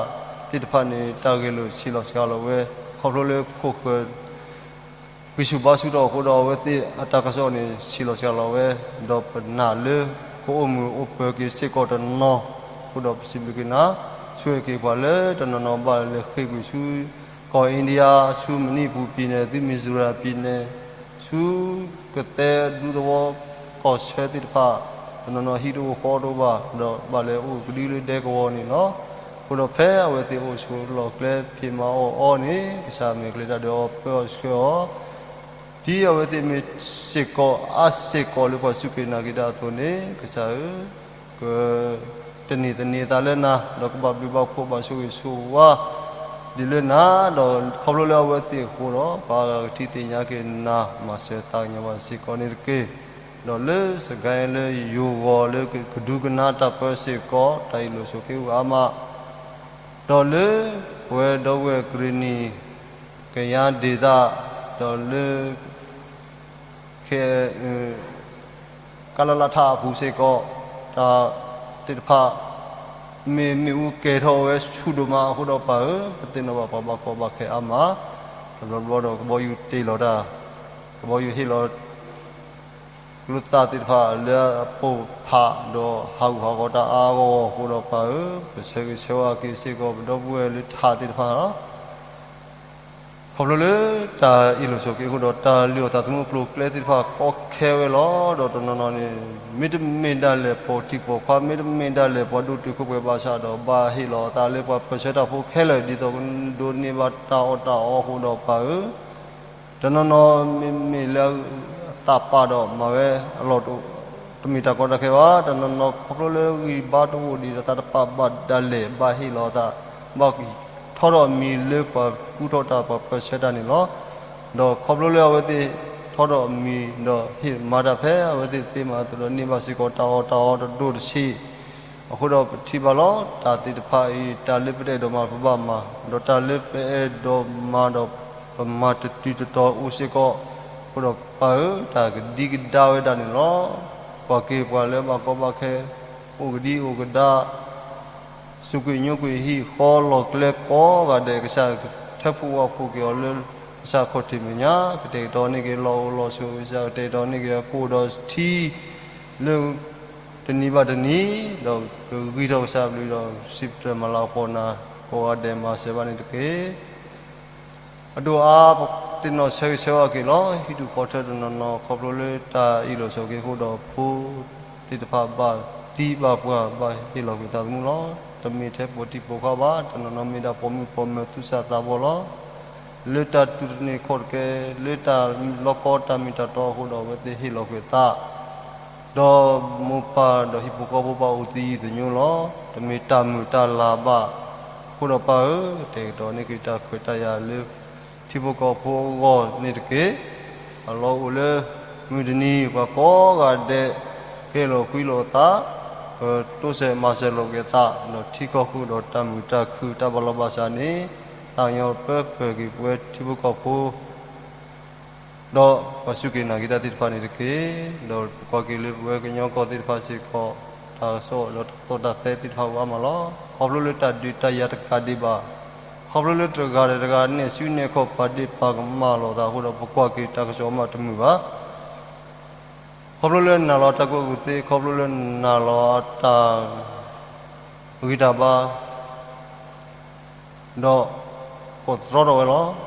သ့ၣ်တဖၣ်န့ၣ် တၢ်ဂဲၤလိာ်ဆံးလီၤစှၤလီၤဝဲ, ခီဖျိလၢခိၣ်ဃၢၤ ဂံၢ်ဆူၣ်ဘါဆူၣ်ထီၣ်အဃိဒီး အဝဲသ့ၣ်အတၢ်ကစီၣ်န့ၣ် ဆံးလီၤစှၤလီၤဝဲ, ဒီးပနာ်လၢကအိၣ်မုာ်အိၣ်ပၢၤက့ၤစ့ၢ်ကီးတနီၤ, အဃိဒီးပစံးဘျုးက့ၤနၤ, ဆိၣ်ဂ့ၤက့ၤပှၤလၢတနီၤနီၤဘၣ်လဲၤဃ့ၢ်ကွံာ်ဆူ ကီၢ်အ့ဒံယါ, ဆူမဏိပူၤပံၤနဲၣ်, ဆူမံၤစရၤပံၤနဲၣ်, ဆူကသဲဒူသဝီကီၢ်ဆၢသ့ၣ်တဖၣ်, တနီၤနီၤဟံၣ်တအိၣ်ဃီတအိၣ်ဘၣ် ဒီးဘၣ်လဲၤအိၣ်ကဒုလၢဒဲကဝီၤန့ၣ်လီၤ. အဃိဒီးဖဲအဝဲသ့ၣ်အိၣ်ဆိးလီၢ်ကျဲဖံးမၤအီၣ်အီၤန့ၣ် ကစၢ်မ့ၢ်ကျဲၤတၢ်ဒီးအီၤပၢအီၤဆှၢအီၤ, ဒ်အဝဲသ့ၣ်မ့ၢ်စ့ၢ်ကီးအါစ့ၢ်ကီးလၢပှၤစူၢ်က့ၤနာ်က့ၤတၢ်အသိးန့ၣ် ကစၢ်ဧၢ, က တန့ၢ်သန့ၤအသးလၢနၤ, ဒီးကဘၣ်ဘျုးဘၣ်ဖှိၣ်ဘၣ်ဆိၣ်ဂ့ၤဆိၣ်ဝါ ဒ်လၢနၤ, ဒီးခီဖျိလၢအဝဲသ့ၣ်အဃိဒီး ပှၤဂၤကထံၣ်သ့ၣ်ညါက့ၤနၤ မၤစၢၤသးကညီၤဘၣ်စ့ၢ်ကီးန့ၣ်တက့ၢ်. ဒီးလၢစကဲလၢယိၤဂီၤလၢကဒူကနၣ်တၢ်ပၢစ့ၢ်ကီး တၢ်အ့ၣ်လိာ်ဆိးက့အိၣ်အါမး, ဒီးလၢပဝဲဒီပုၢ်ဝဲၢ်ကရ့ၣ်နံၤ ကယၤဒ့ၣ်သး, ဒီးလၢ ခဲ ကလလထအပူၤစ့ၢ်ကီး တၢ်သ့ၣ်တဖၣ် မ့ၢ်မ့ၣ်အူကဲၤထီၣ်ဝဲဆူၣ်ဒိၣ်မးအဃိဒီးပၢ်ဧၢ, ပသ့ၣ်နီၣ်ဘၣ်ပှၤဘၣ်ကီဘၣ်ခဲအါမး, တဘျီဘျီဒီးကဘီယူၤတ့ၢ်လီၤတၢ်, ကဘီယူၤဟ့ၣ်လီၤ ကျိသၣ်သ့ၣ်တဖၣ်လၢအပိၢ်ဖးဒီးဟးဂူာ်ဟးဂီၤတၢ်အါဂီၢ်အဃိဒီးပၢ်ဧၢ, ပဆၢဂ့ၤဆၢဝါက့ၤစ့ၢ်ကီးပဒီပုၢ်ဝဲၢ်လၢထးသ့ၣ်တဖၣ်လီၤ. ခီဖျိလၢတၢ်အ့ၣ်လိာ်ဆိးက့အဃိဒီး တၢ်လုၢ်အီၣ်သးသမူအကျိၤအကျဲသ့ၣ်တဖၣ်ကီခဲဝဲလီၤ. ဒီးတနီၤနီၤန့ၣ် မ့တမ့ၢ်ဒၣ်လဲာ်ပိာ်တံၢ်ပိာ်ခွါ မ့တမ့ၢ်ဒၣ်လဲာ်ပှၤဒိၣ်တုာ်ခိၣ်ပှဲၤဘၣ်ဆၣ်ဒီး ဘၣ်ဟ့ၣ်လီၤအသးလၢပှၤပၢဆှၢတၢ်ဖိခဲလၢာ် ဒ်သိးကဒိးန့ၢ်ဘၣ်တၢ်အီၣ်တၢ်အီအဃိဒီးပၢ်ဧၢ, တနီၤနီၤမ့မ့ၢ်လၢအသးပာ်ဒီးမၤဝဲအလီၢ်တအိၣ် တမ့ၢ်တၢ်ကီတၢ်ခဲဘၣ်, တနီၤနီၤခီဖျိလၢဂံၢ်ဘါတအိၣ်ဒံးဒီးသးတပာ်ဘၣ်ဒၣ်လဲာ် ဘၣ်ဟ့ၣ်လီၤအသး ဘၣ်ထီထီၣ်အမံၤလၢပှၤကူထီၣ်တၢ်ပှၤပၢဆှၢတၢ်န့ၣ်လီၤ. ဒီးခီဖျိလၢအဝဲသ့ၣ်ထီထီၣ်အမံၤဒီးဟ့ၣ်မၤတၢ်ဖဲအဝဲသ့ၣ်သ့မၤအသိးဒီးန့ၢ်ဘၣ်စ့ၢ်ကီးတၢ်အီၣ်တၢ်အီတဒိၣ်တဆံး အဃိဒီးပထံၣ်ဘၣ်လီၤ. တၢ်သ့ၣ်တဖၣ်အံၤ တၢ်လၢပတအဲၣ်ဒိးမၤပဘၣ်မၤ, ဒီးတၢ်လၢပအဲၣ်ဒိးမၤဒီးပမၤတတုၤတတီၤအိၣ်စ့ၢ်ကီး, အဃိဒီးပၢ်ဧၢ, တၢ်ကဒံကဒါဝဲဒၣ်န့ၣ်လီၤ. ကွၢ်က့ၤပှၤလၢဘၣ်ကီဘၣ်ခဲ အိၣ်ကဒံအိၣ်ကဒါ စူးကွံာ်ညိကွံာ်ဟံၣ်ဃီလီၢ်ကျဲကိးဂၤဒဲး ကစၢ်ကထၢဖှိၣ်ဝဲဖှိၣ်က့ၤအီၤလၢ ကစၢ်ခီၣ်ထံးမဲာ်ညါ ကတဲာ်ကတီၤန့ၢ်က့ၤလီၢ်အိၣ်လီၢ်ဆိး ကစၢ်ကတဲာ်ကတီၤန့ၢ်က့ၤအကိၣ်ဒီးထံ လၢ တနံၤဘၣ်တနံၤ ဒီးကဂံၢ်ထီၣ်ကစၢ်ဘျုးဒီး စံးပတြၢၤမၤလၤကပီၤနၤ ကိးဂၤဒဲးမၤစၢၤဘၣ်န့ၣ်တက့ၢ်. အဒိၣ်အါ ပသ့ၣ်နီၣ်ဆၢဂ့ၤဆၢဝါက့ၤလီၤ. ဟံၣ်ဒူၣ်ဖီထၢတနီၤနီၤ ခီဖျိလၢတၢ်အ့ၣ်လိာ်ဆိးက့အဃိဒီး ဖိသ့ၣ်တဖၣ်ဘၣ်သံဘၣ်ပှၢ် ဘၣ်ဟ့ၣ်လီၤကွံာ်သးသမူလီၤ. တမ့ၢ်ထဲပိာ်တံၢ်ပိာ်ခွါဘၣ်, တနီၤနီၤမ့ၢ်ဒၣ်ပိာ်မုၣ်ပိာ်မၢၤသူၣ်စၢ်သးဘီလီၤ. လၢတၢ်တူၢ်တန့ၢ်ခီၣ်တကဲ လၢတၢ်လီၢ်ကီတၢ်မ့ၢ်တၢ်တီအဃိဒီး အဝဲသ့ၣ်ဟ့ၣ်လီၤကွံာ်သး ဒီးမိၢ်ပၢ်ဒီးဟံၣ်ဖိဃီဖိဘၣ်အိၣ်သယုၢ်သညိလီၤ. တမ့ၢ်တၢ်မုာ်တၢ်လၤဘၣ် အဃိဒီးပၢ်ဧၢ, ကတဲာ်ကတီၤန့ၢ်က့ၤတၢ်ခွဲးတၢ်ယာ်လၢ ထံဖိကီၢ်ဖိအဂီၢ်န့ၣ်တက့ၢ်. အလီၢ်အိၣ်လၢ မုၢ်တနံၤပှၤကိးဂၤဒဲး ကဟ့ၣ်လီၤကွံလိာ်သး, ပတိစၢၤမၤစၢၤလိာ်က့ၤသး ဒီးထံကီၢ်ခိၣ်ဒီးတၢ်မုာ်တၢ်ခုၣ်တၢ်ဘၣ်လီၤဘၣ်စးန့ၣ် သးကညီၤပၢပၢၤက့ၤပဝဲထံဖိကီၢ်ဖိ ဒီးပှၤစူၢ်က့ၤနာ်က့ၤတၢ်သ့ၣ်တဖၣ်န့ၣ်တက့ၢ်. ဒီးပကွၢ်က့ၤလၢပဝဲကညီကီၢ်သ့ၣ်တဖၣ်စ့ၢ်ကီး တၢ်ကစီၣ်ဒီးတၢ်ကီတၢ်ခဲသ့ၣ်တဖၣ်အိၣ်အါမးလီၤ. ခီဖျိလၢတၢ်ဒုးတၢ်ယၤတကးဒံးဘၣ်, ခီဖျိလၢတဂၤဒီးတဂၤနဲၣ်စုနဲၣ်ခီၣ်ပာ်ဒ့ၣ်ပာ်ကမၣ်လိာ်သးအဃိဒီး ပကွၢ်က့ၤတၢ်ကစီၣ်မးတမုာ်ဘၣ်. ခီဖျိလၢနာ်လီၤတၢ်ကူၣ်ကူၣ်သ့, ခီဖျိလၢနာ်လီၤအတၢ်ဂံၢ်တၢ်ဘါ ဒီးကိးသတြီထီၣ်ဝဲလီၤ.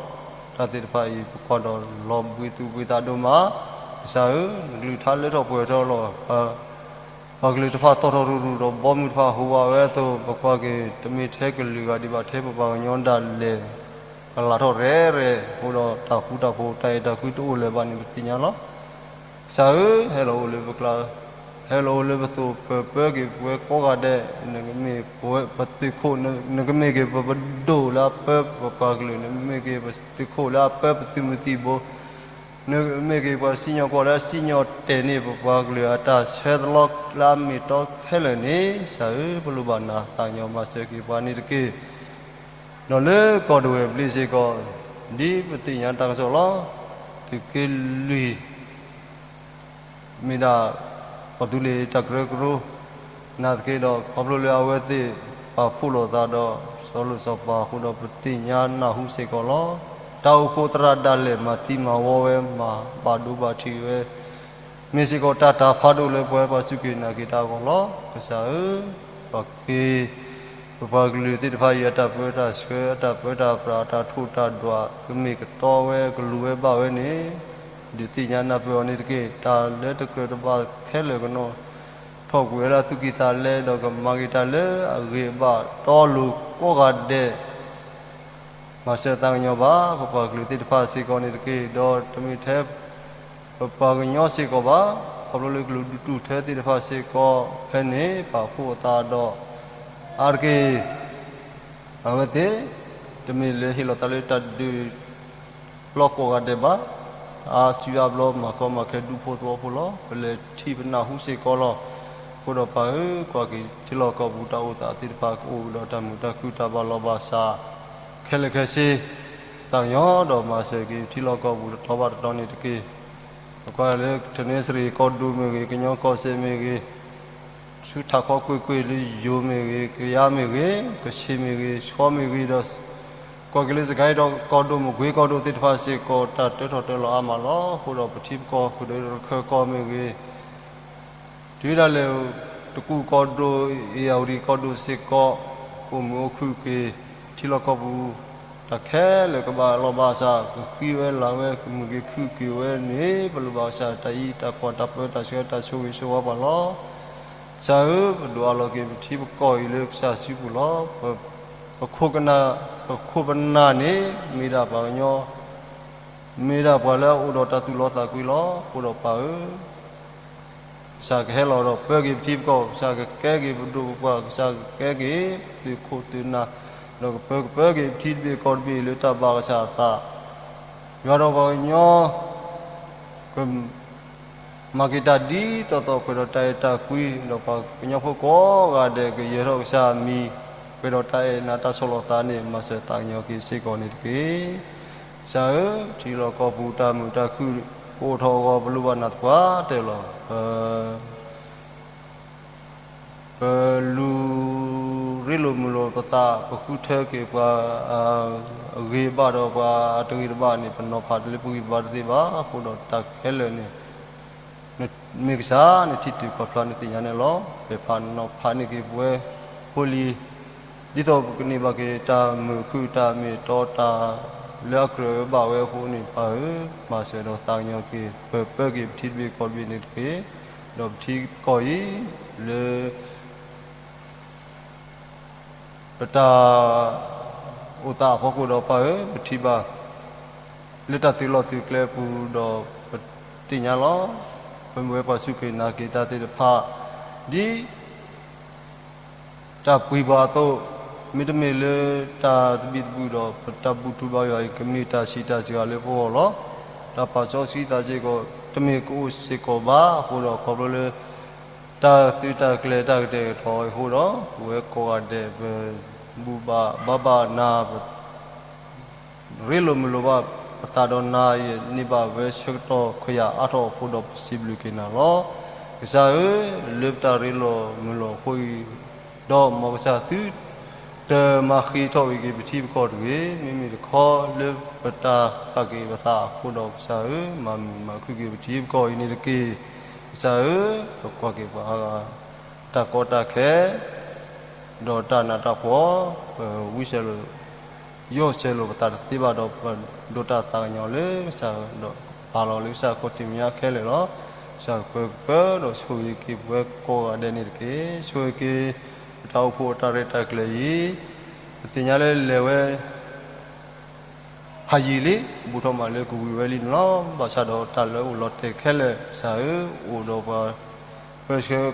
တၢ်သ့ၣ်တဖၣ်အံၤ ပကွၢ်ဒီးလီၤဘှံးသူၣ်ဘှံးသးဒိၣ်မး, ကစၢ်ဧၢ, နကလုၢ်ကထါလၢထီၣ်ပှဲၤထီၣ်လီၤ. ပှၤကလုာ်တဖၣ်သီၣ်ထီၣ်ရူၤရူၤဒီးဘီမုၢ်တဖၣ်ဟူးဝးဝဲအသိး ပကွၢ်က့ၤတမ့ၢ်ထဲကလုာ်ဂၤဒံးဘၣ် ထဲပပှၤကညီဒၣ်လဲာ် ကလၤထီၣ်ရဲၣ်ရဲၣ်အဃိဒီး တၢ်ဃူတၢ်ဖိးတၢ်အဲၣ်တၢ်ကွံတအိၣ်လၢၤဘၣ်န့ၣ် ပသ့ၣ်ညါလီၤ. ကစၢ်ဧၢ, ဟဲလီၤအိၣ်လၢပကျါ, ဟဲလီၤအိၣ်လၢပသိး ပၢၤပၢက့ၤပဝဲကိးဂၤဒဲး, နကမ့ၢ်ပဝဲပသုးခိၣ်, နကမ့ၢ်က့ၤပပဒိၣ်လၢအပၢပပှၤကလုာ်, နကမ့ၢ်က့ၤပသုးခိၣ်လၢအပၢပသုးမုၢ်သံၣ်ဘိ, နကမ့ၢ်က့ၤပှၤစံၣ်ညီၣ်ကွီၢ်လၢအစံၣ်ညီၣ်တဲာ်န့ၢ်ပပှၤကလုာ်အတၢ်ဆၢသလီလၢအမ့ၢ်အတီခဲလၢာ်န့ၣ်, ကစၢ်ဧၢ, ပလိၣ်ဘၣ်နၤသးကညီၤမၤစၢၤက့ၤပှၤန့ၣ်တက့ၢ်. ဒီးလၢကီၢ်ဒဝဲၢ်ဘျ့စ့ၢ်ကီး, ဒ်ပသ့ၣ်ညါတၢ်ကစီၣ်လီၤ. သုးက့လွံၢ် မ့ၢ်ဒၣ် ပှၤသူလ့ၤတၢ်ကရၢကရိ နာ်သက့ဒီး ခီဖျိလၢအဝဲသ့ၣ်ပာ်ဖှိၣ်လိာ်သးဒီး စီၤလိၣ်စီၤပၤအဃိဒီး ပသ့ၣ်ညါနၢ်ဟူစ့ၢ်ကီးလီၤ. တၢ်အိၣ်ဖှိၣ်သရၣ်ဒၣ်လဲာ်မၤသံမၤဝီဝဲ မၤဘၣ်ဒိဘၣ်ထံးဝဲ မ့ၢ်စ့ၢ်ကီးတၢ်တၤဖးဒိၣ်လၢပဝဲပှၤစူၢ်က့ၤနာ်က့ၤတၢ်အဂီၢ်လီၤ. ကစၢ်ဧၢ, ပှၤက့ၤ ပပှၤကလုာ်သ့ၣ်တဖၣ်အံၤ အတၢ်ပၢတၢ်ဆှၢ အတၢ်ပၢတၢ်ပြး အတၢ်ထိၣ်တၢ်ဒွး ကမ့ၢ်ကတီဝဲ ကလူၤဝဲဘၣ်ဝဲန့ၣ် ဒုးသ့ၣ်ညါနၢ်ပၢၢ်အီၤန့ၣ်တက့ၢ်. တၢ်လၢတကြၢးတဘၣ်ခဲလၢာ်ကနီၤ ထီၣ်ကွံာ်ဝဲလၢအသူၣ်ကံၢ်သးလဲ ဒီးကမၤက့ၤတၢ်လၢအဂ့ၤအဘၣ်တီလိၤကိးဂၤဒဲး မၤစၢၤသးကညီၤဘၣ် ပပှၤကလုာ်သ့ၣ်တဖၣ်စ့ၢ်ကီးန့ၣ်တက့ၢ်. ဒီးတမ့ၢ်ထဲ ပပှၤကညီစ့ၢ်ကီးဘၣ်, ခီဖျိလၢကလုာ်ဒူၣ်ထၢသ့ၣ်တဖၣ်စ့ၢ်ကီး ဖဲန့ၣ်ပာ်ဖှိၣ်အသးဒီး အါတက့ၢ် အဝဲသ့ၣ် တမ့ၢ်လၢဟ့ၣ်လီၤသးလၢတၢ်ဒုး ပျီကိးဂၤဒဲးဘၣ်, အါစုအါဘျီမၤကီမၤခဲဒူဖိသဝီဖိလီၤ. ပလဲၤထံၣ်ပနၢ်ဟူစ့ၢ်ကီးလီၤ. အဃိဒီးပၢ်ဧၢ, ကွၢ်က့ၤထံလီၢ်ကီၢ်ပူၤတၢ်အိၣ်သးသ့ၣ်တဖၣ် ကအိၣ်ဒီးတၢ်မုာ်တၢ်ခုၣ်တၢ်ဘၣ်လီၤဘၣ်စး ခဲလၢာ်ခဲဆ့, သးကညီၤဒီးမၤစၢၤက့ၤထံလီၢ်ကီၢ်ပူၤတတီဘၣ်တတီန့ၣ်တက့ၢ်. ပကွၢ်လၢ ထနၢၣ်စရ့ၣ်ကီၢ်ဒိၣ်မ့ၢ်ဂ့ၤ, ကညီကီၢ်စဲၣ်မ့ၢ်ဂ့ၤ, ဆူထးခီကွ့ၢ်ကွ့ၢ်လၢယိၤမ့ၢ်ဂ့ၤ, ကယါမ့ၢ်ဂ့ၤ, ကဆ့ၣ်မ့ၢ်ဂ့ၤ, ဆီမ့ၢ်ဂ့ၤဒီး ကွၢ်က့ၤလၢစကဲဒီးကီၢ်ဒိၣ် မကွ့ကီၢ်ဒိၣ်သ့ၣ်တဖၣ်စ့ၢ်ကီး တၢ်တၢထီၣ်တၢလီၤအါမးလီၤ. အဃိဒီးပထံပကီၢ် ဃုာ်ဒီးရခၢၣ်ကီၢ်မ့ၢ်ဂ့ၤ, တုၤဒၣ်လဲာ် တကူၣ်ကီၢ်ဒိၣ် အ့ၣ်ယၣ်ဝတံၣ်ကီၢ်ဒိၣ်စ့ၢ်ကီး အိၣ်မုာ်အိၣ်ခုၣ်က့ၤ ထံလီၢ်ကီၢ်ပူၤ တၢ်ခဲလၢာ်ကဘၣ်လီၤဘၣ်စး ကဃံဝဲလၤဝဲ ကမုာ်က့ၤခုၣ်က့ၤဝဲန့ၣ် ပလိၣ်ဘၣ်ကစၢ်တၢ်အံးတၢ်ကွၢ်တၢ်ပၢတၢ်ဆှၢတၢ်ဆိၣ်ဂ့ၤဆိၣ်ဝါပှၤလီၤ. ကစၢ်ဧၢ, ပဒိးအးလီၤက့ၤပထံပကီၢ်အံၤလၢကစၢ်စုပူၤလီၤ. ပခိၣ်ကနၣ်, ပခိၣ်ပနၢ်န့ၣ် မ့ၢ်ဒၣ်ပှၤကညီ, မ့ၢ်ဒၣ်ပှၤလၢအအိၣ်ဒီးတၢ်သူၣ်လီသးကွံလီၤ. အဃိဒီးပၢ်ဧၢ, ကစၢ်ကဟဲလီၤဒီးပၢက့ၤပထံပကီၢ်, ကစၢ်ကကဲက့ၤပဒိၣ်ပပှၢ်, ကစၢ်ကကဲက့ၤပသုးခိၣ်သုးနၢ်, ဒီးကပၢကပၢက့ၤပထံတဘ့ၣ်ကီၢ်တဘ့ၣ်အံၤလၢတၢ်ဘၣ်ကစၢ်အသး, ယွၤဒီးပှၤကညီ က မၤက့ၤတၢ်ဒ်သိးသိး ပှဲၤဒီးတၢ်အဲၣ်တၢ်ကွံ, ဒီးပှၤကညီဖိကိးဂၤဒဲး ကယၢၤထီၣ်ကစၢ်အမံၤ, ပှဲၤဒီးတၢ်အဲၣ်နၤတၢ်ဆီၣ်လီၤသးန့ၣ် မၤစၢၤသးကညီၤက့ၤစ့ၢ်ကီးန့ၣ်တက့ၢ်. ကစၢ်ဧၢ, ထံလီၢ်ကီၢ်ပူၤတၢ်မုာ်တၢ်ခုၣ် ကအိၣ်ထီၣ်အဂီၢ် ပလိၣ်ဘၣ်နၤသပှၢ်တၢၢ်လီၤ. ပ ပလူၤရ့လိာ်မုာ်လိာ်ပသး, ပဃုထၢက့ၤပှၤအဂ့ၤဘၣ်ဒီးပှၤအတဂ့ၤတဘၣ်န့ၣ် ပနီၤဖးတလၢပဂံၢ်ပဘါတသ့ဘၣ်. အဃိဒီးတၢ်ခဲလၢာ်န့ၣ် မ့ၢ်ကစၢ်န့ၣ် ထံၣ်တုၤကွၢ်ဖျါနသ့ၣ်ညါန့ၣ်လီၤ. ပနီၤဖးန့ၢ်က့ၤပဝဲဖိလံၤ ဒ်သိးပကန့ၢ်ဘၣ်က့ၤတၢ်မုာ်ခုၣ်တၢ်မ့ၢ်တီတၢ်လၢအကြၢးဝဲဘၣ်ဝဲအဃိန့ၣ် ပၢ်ဧၢ, မၤစၢၤဒီးသးကညီၤက့ၤ ပပၢက့ၤပထံတဘ့ၣ်ကီၢ်တဘ့ၣ်န့ၣ်တက့ၢ်. ဒီးပထံကီၢ်အံၤ လၢ ပတၢ်အိၣ်သးအဖီခိၣ်ဒီးပၢ်ဧၢ, ပထံၣ်ဘၣ် လၢတၢ်သုးလီၢ်သုးကျဲအပူၤဒီးပသ့ၣ်ညါလီၤ. ပမ့ၢ်ဝဲပှၤစူၢ်က့ၤနာ်က့ၤတၢ်သ့ၣ်တဖၣ် ဒ် တၢ်ပှံၤပှၤအသိး, မ့တမ့ၢ်လၢတၢ်သဘံၣ်သဘုၣ်ဒီး ပတၢ်ဘူၣ်ထီၣ်ဘါယွၤအံၤ ကမ့ၢ်တၢ်ဆံးတၢ်စှၤလၢပဂီၢ်လီၤ. တၢ်ပာ်စီဆှံသးစ့ၢ်ကီး တမ့ၢ်ကအိၣ်စ့ၢ်ကီးဘၣ်. အဃိဒီးခီဖျိလၢ တၢ်သုးတၢ်ကျဲၤတၢ်ကတဲာ်ကတီၤအံၤအဃိဒီး ပဝဲကိးဂၤဒဲး ပဘူၣ်ဘၣ်ဘါဘၣ်နၤ ပ ရ့လိာ်မုာ်လိာ်ဘၣ်ပသးဒီးနၤအံၤ န့ၢ်ဘၣ်ဝဲဆၢကတီၢ်ခွဲးယာ်အါထီၣ်အဃိဒီး ပစံးဘျုးက့ၤနၤလီၤ. ကစၢ်ဧၢ, လၢပတၢ်ရ့လိာ်မုာ်လိာ်အဃိအံၤ, ဒီးမ်ကစၢ်သု တမၤဃံးထီၣ်ဝံၤက့ၤပထံပကီၢ်တဂ့ၤ. မ့မ့ၢ်တခီလၢပတၢ်ပာ်က့ၤပသးအဃိဒီး ကစၢ်ဧၢ, မၤမုာ်မၤခုၣ်က့ၤပထံပကီၢ်အံၤန့ၣ်တက့ၢ်. ကစၢ်ဧၢ, ပကွၢ်က့ၤပှၤအါဂၤ တၢ်ကီတၢ်ခဲ ဒီးတၢ်နးတၢ်ဖှီၣ်, ပဝံဆဲးလိာ် ယိးဆဲးလိာ်ပသးတသ့ဘၣ်ဒီး ပဒိးတၢ်သးကညီၤလၢကစၢ် ဒီးပာ်လီၤလၢကစၢ်ခီၣ်ထံးမဲာ်ညါခဲလၢာ်လီၤ. ကစၢ်ကပၢကပၢဒီးဆိၣ်ဂ့ၤက့ၤပဝဲကိးဂၤဒဲးန့ၣ်တက့ၢ်. ဆိၣ်ဂ့ၤက့ၤ ပတၢ်အိၣ်ဖှိၣ်အတၢ်ရဲၣ်တၢ်ကျဲၤအံၤ, ပသ့ၣ်ညါလၢလဲၤဝဲ ဖးယံာ်လံ, ဘူးထီၣ်မးလၢကဝံၤဝဲလံန့ၣ်လီၤ. ဘၣ်ဆၣ်ဒီးတၢ်လၢအိၣ်လီၤတဲာ်ခဲလၢာ် ကစၢ်ဧၢ, အိၣ်ဒီးပှၤ ပၢဆှၢကတဲာ်ကတီၤန့ၢ်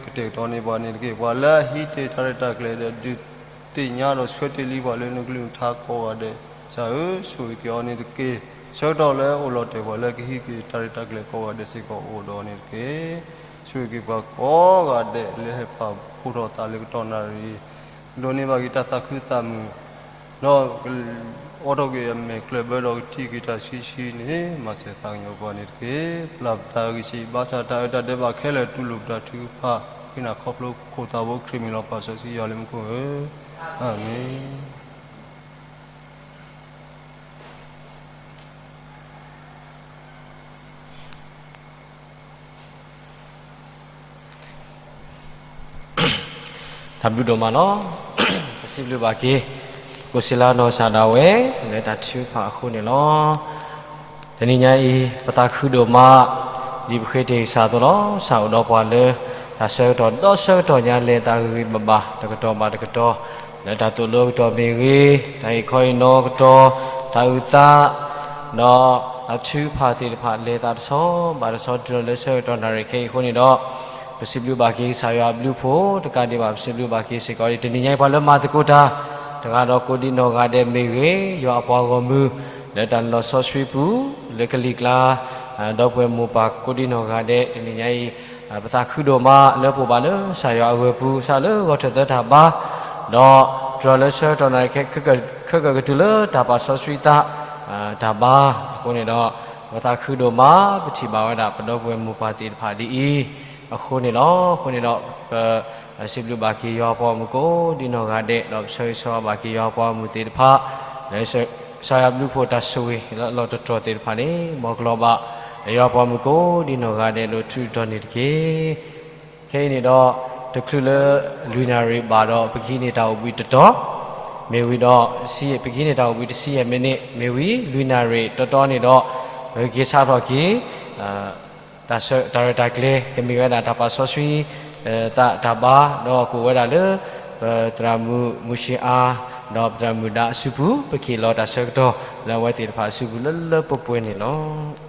ပှၤန့ၣ်တက့ၢ်. ပှၤလၢအဟံးတ့ၢ်တၢ်ရဲၣ်တၢ်ကျဲၤဒီး ဒုးသ့ၣ်ညါဒီးဆှၢတ့ၢ်လံပှၤလၢနကလုၢ်နကထါကိးဂၤဒဲး, ကစၢ်ဧၢ, ဆိၣ်ဂ့ၤက့ၤအီၤန့ၣ်တက့ၢ်. ဆၢကတီၢ်လၢအိၣ်လီၤတဲာ်ပှၤလၢကဟံးက့ၤတၢ်ရဲၣ်တၢ်ကျဲၤကိးဂၤဒဲးစ့ၢ်ကီးအိၣ်ဒီးန့ၣ်တက့ၢ်. ဆိၣ်ဂ့ၤက့ၤပှၤကိးဂၤဒဲးလၢဟဲပာ်ဖှိၣ်ထီၣ်သးလၢကတီၢ်နၣ်ရံၣ် ဒိးန့ၢ်ဘၣ်က့ၤတၢ်သးခုသးမုာ် ဒီး အိးထီၣ်က့ၤအမဲာ်ကျၢၢ်ဘၢဒီးကထံၣ်က့ၤတၢ်ဆှံဆှံန့ၣ် မၤစၢၤသးကညီၤပှၤန့ၣ်တက့ၢ်. ပျၢ်ပတၢ်ဂံၢ်ဆံးဘါစၢ်တၢ်အၢတၢ်ဒဲးဘးခဲလၢာ် တူၢ်လိာ်ပတၢ်ထုကဖၣ် ဃ့နၤခီဖျိခိၣ်သးဘိခရံာ်မံၤလီၤ. ပာ်စီဆှံယွၤလၢမူခိၣ်ဧၢ, အၤမ့ၣ်. တၢ်ဘျုးဒိၣ်မးလီၤ. ပစံးဘျုးဘၣ်က့ၤ ကိးစ့လါနီၢ်ကစၢ်ဒၣ်ဝဲ လၢတၢ်ထုကဖၣ်အဃိန့ၣ်လီၤ. တနံၤညါအံၤ ပသးခုဒိၣ်မး ဒ်ပဃ့တ့ၢ်ကစၢ်အသိးလီၤ. ကစၢ်အိၣ်ဒီးပှၤလၢ တၢ်ဆၢကတီၢ်ဒီဆၢကတီၢ်ညါ လဲၤသးဂ့ၤဂ့ၤဘၣ်ဘၣ် တကတီၢ်ဘၣ်တကတီၢ်, လၢတၢ်သိၣ်လိအကတီၢ်မ့ၢ်ဂ့ၤ, တၢ်ဟ့ၣ်ခီဟ့ၣ်နီၤအကတီၢ်, တၢ်အုၣ်သး, ဒီးအထုကဖၣ်သ့ၣ်တဖၣ် လဲၤသးတဆီဘၣ်တဆီ တုၤလၢဆၢကတီၢ်နၣ်ရံၣ်ခဲအံၤအဃိန့ၣ်ဒီး, ပစံးဘျုးဘၣ်က့ၤကစၢ်ယွၤအဘျုးအဖှိၣ်တကးဒံးဘၣ် ပစံးဘျုးဘၣ်က့ၤစ့ၢ်ကီး တနံၤညါအံၤ ပှၤလၢမၤသကိးတၢ် တဂၤဒီးကိးဒံနီၢ်ဂၤဒဲးမ့ၢ်ဂ့ၤ, ယွၤအပှၤဂီၢ်မုၢ် လၢတၢ်လီၤဆီဆှံပူၤ လၢကလံၤကျါ ဒီပုၢ်ဝဲၢ်မိၢ်ပၢ်ကိးဒံနီၢ်ဂၤဒဲး တနံၤညါအံၤ ပသးခုဒိၣ်မးလၢပအိၣ်ဘၣ်လၢကစၢ်ယွၤအဂီၢ်ပူၤ ကစၢ်လၢဂီၤထၢၣ်သၢတၢ်ဘါ, ဒီးတုၤလၢဆၢကတီၢ်နၣ်ရံၣ်ခဲ ခဲကကတုၤလၢတၢ်ပာ်စီဆှံသး တၢ်ဘါအဃိန့ၣ်ဒီး, ပသးခုဒိၣ်မး ပထံၣ်ဘၣ်ဝဲဒၣ် ပဒီပုၢ်ဝဲၢ်မိၢ်ပၢ်သ့ၣ်တဖၣ်ဒ်အံၤ အဃိန့ၣ်လီၤ. အဃိန့ၣ်ဒီး ပ စံးဘျုးဘၣ်က့ၤယွၤအပှၤဂီၢ်မုၢ်ကိးဒံနီၢ်ဂၤဒဲး ဒီးပဆၢဂ့ၤဆၢဝါဘၣ်က့ၤယွၤအပှၤဂီၢ်မုၢ်သ့ၣ်တဖၣ် လၢကစၢ်ယွၤဘျုးဖှိၣ်တၢ်ဆိၣ်ဂ့ၤလၢအလီၢ်တတီၤသ့ၣ်တဖၣ်န့ၣ် မ်ကလီၤဘၣ် ယွၤအပှၤဂီၢ်မုၢ်ကိးဒံနီၢ်ဂၤဒဲး ဒိၣ်ထူးထီၣ်န့ၣ်တက့ၢ်. ခဲအံၤန့ၣ်ဒီး တချုးလၢ လွံၢ်နၣ်ရံၣ်ဘၣ်ဒီး ပကဟံးန့ၢ်တၢ်အိၣ်ဘှံးတတီၤ မ့ၢ်ဝံၤဒီး ပကဟံးန့ၢ်တၢ်အိၣ်ဘှံးတဆံယဲၢ်မံးနံး မ့ၢ်ဝံၤ လွံၢ်နၣ်ရံၣ်တီတီန့ၣ်ဒီး ပကက့ၤစးထီၣ်က့ၤ တၢ်ရဲၣ်တၢ်ကျဲၤ ကမ့ၢ်ဝဲဒၣ်တၢ်ပာ်စီဆှံ သးတၢ်ဘါ ဒီးကအိၣ်ဝဲဒၣ်လၢ ပသရၣ်မုၣ်မုၢ်ဆ့အါ ဒီးပသရၣ်မုၣ်ဒါအစုပူၤ ပကဟ့ၣ်လီၤတၢ်ဆၢကတီၢ်လၢအဝဲသ့ၣ်တဖၣ်အစုပူၤလၢလၢပှဲၤပှဲၤန့ၣ်လီၤ.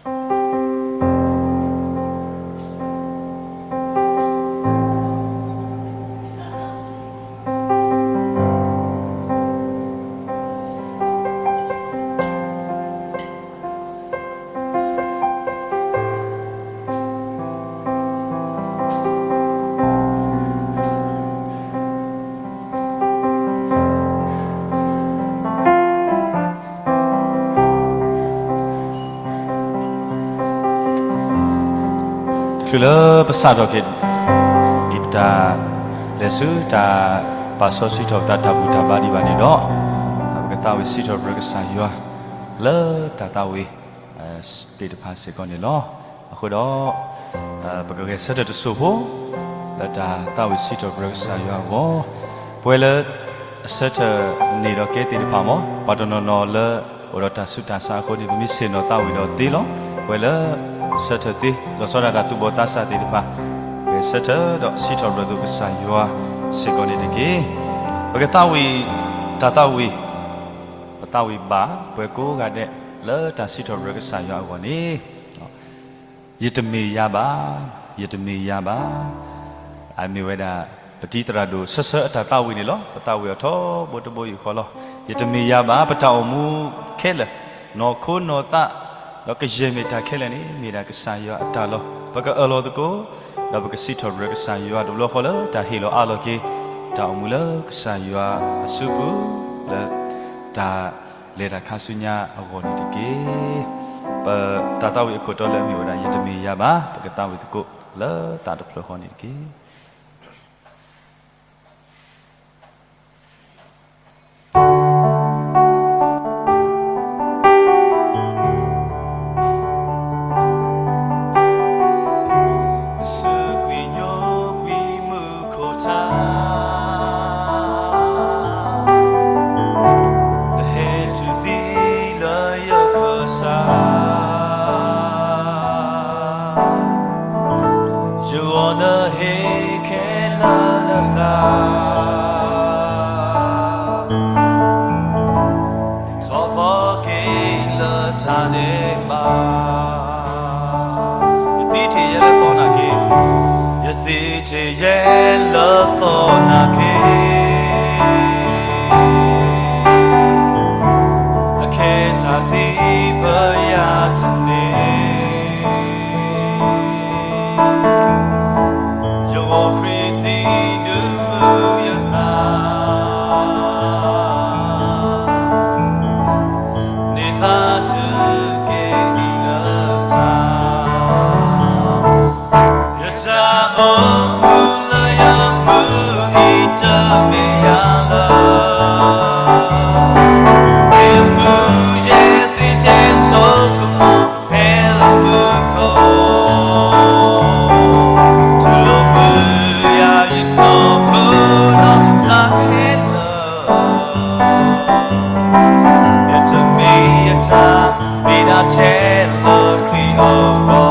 တချုးလၢပစးထီၣ်က့ၤ ဒ်ပတၢ်လဲၤဆူတၢ်ပာ်စီဆှံထီၣ်ပသးတၢ်ဘူၣ်တၢ်ဘါဒံးဘၣ်န့ၣ်ဒီး, ပကသးဝံၣ်စံးထီၣ်ပတြၢၤကစၢ်ယွၤ လၢတၢ်သးဝံၣ် သ့ၣ်တဖၣ်စ့ၢ်ကီးန့ၣ်လီၤ. အဃိဒီး ပကဂဲၤဆၢထၢၣ်တစိၢ်ဖိ လၢတၢ်သးဝံၣ်စံးထီၣ်ပတြၢၤကစၢ်ယွၤအဂီၢ်, ပဝဲလၢအဆၢထၢၣ်န့ၣ်ဒီးကဲသ့ၣ်တဖၣ်မ့ၢ် ပှၤတနီၤနီၤလၢအိၣ်ဒီးတၢ်ဆူးတၢ်ဆါအဃိန့ၣ် ပမ့ၢ်ဆ့ၣ်နီၤသးဝံၣ်ဒီးသ့လီၤ. ပဝဲလၢအဆၢထၢၣ်သ့ လီၤဆီဒၣ်တၢ်သူၣ်ဘီၣ်သးစၢ်သ့ၣ်တဖၣ် ဂဲၤဆၢထၢၣ်ဒီးစံးထီၣ်ပတြၢၤကစၢ်ယွၤစ့ၢ်ကီးန့ၣ်တက့ၢ်. ပကသးဝံၣ် တၢ်သးဝံၣ် ပသးဝံၣ်ဘၣ်ပှၤကိးဂၤဒဲး လၢတၢ်စံးထီၣ်ပတြၢၤကစၢ်ယွၤအဂီၢ်န့ၣ်, ယတမ့ၢ်ယၤဘၣ်, ယတမ့ၢ်ယၤဘၣ်. အမ့ၢ်ဝဲဒၣ် ပတံၤသရၣ်ဒိၣ်ဆၢဆၢအတၢ်သးဝံၣ်န့ၣ်လီၤ. ပသးဝံၣ်အီၤထီဘိတဘိယူၢ်ဃီလီၤ. ယတမ့ၢ်ယၤဘၣ်, ပတၢ်အိၣ်မူခဲလၢာ်, နီၢ်ခိနီၢ်သး ဒီးကယဲၢ်မ့ၢ်တၢ်ခဲလၢာ်န့ၣ် မ့ၢ်ဒၣ်ကစၢ်ယွၤအတၢ်လီၤ. ပကအၢၣ်လီၤသကိး ဒီးပကစံးထီၣ်ပတြၢၤကစၢ်ယွၤတဘျီဃီလၢတၢ်ဟ့ၣ်လီၤအးလီၤက့ၤ တၢ်အိၣ်မူလၢကစၢ်ယွၤအစုပူၤ လၢတၢ်လဲၤတၢ်ခါဆူညါအဂီၢ်န့ၣ်တက့ၢ်. ပတၢ်သးဝံၣ်အခိၣ်တီလၢအမ့ၢ်ဝဲဒၣ် ယတမ့ၢ်ယၤဘၣ်, ပကသးဝံၣ်သကိးလၢသးတဖျၢၣ်ဃီန့ၣ်တက့ၢ်. အစုကွံာ်ညိကွံာ်မုၢ်ခိၣ်ထါ နဟဲတုၤသံလၢယခၢၣ်စး ယဂီၢ်နဟ့ၣ်ခဲလၢာ်နသး ထီၣ်ပှဲၤက့ၤလၢတၢ်ဒဲးဘး ယသံထံၣ်ယဲလၢသီနာ်က့, ယသံထံၣ်ယဲလၢသီနာ်က့, အခဲတၢ်သံပယၤတန့ၢ် ယဂီၢ်ခရံာ်သံဒုးမုာ်ယသး, န့ၢ်သးတုၤက့ၤဟံၣ်လၢတၢ် ယတၢ်အိၣ်မူလၢယမူအံၤတမ့ၢ်ယၤလၢ မ့ၢ်ယမူယဲသ့ထဲစိကမီၤ ဖဲလၢမူခိၣ် တူၢ်လိာ်မုာ်ယၤယနီၢ်ခိနီၢ်သးခဲလၢာ် ယတမ့ၢ်ယတၢ် မ့ၢ်ဒၣ်ထဲလၢခရံာ်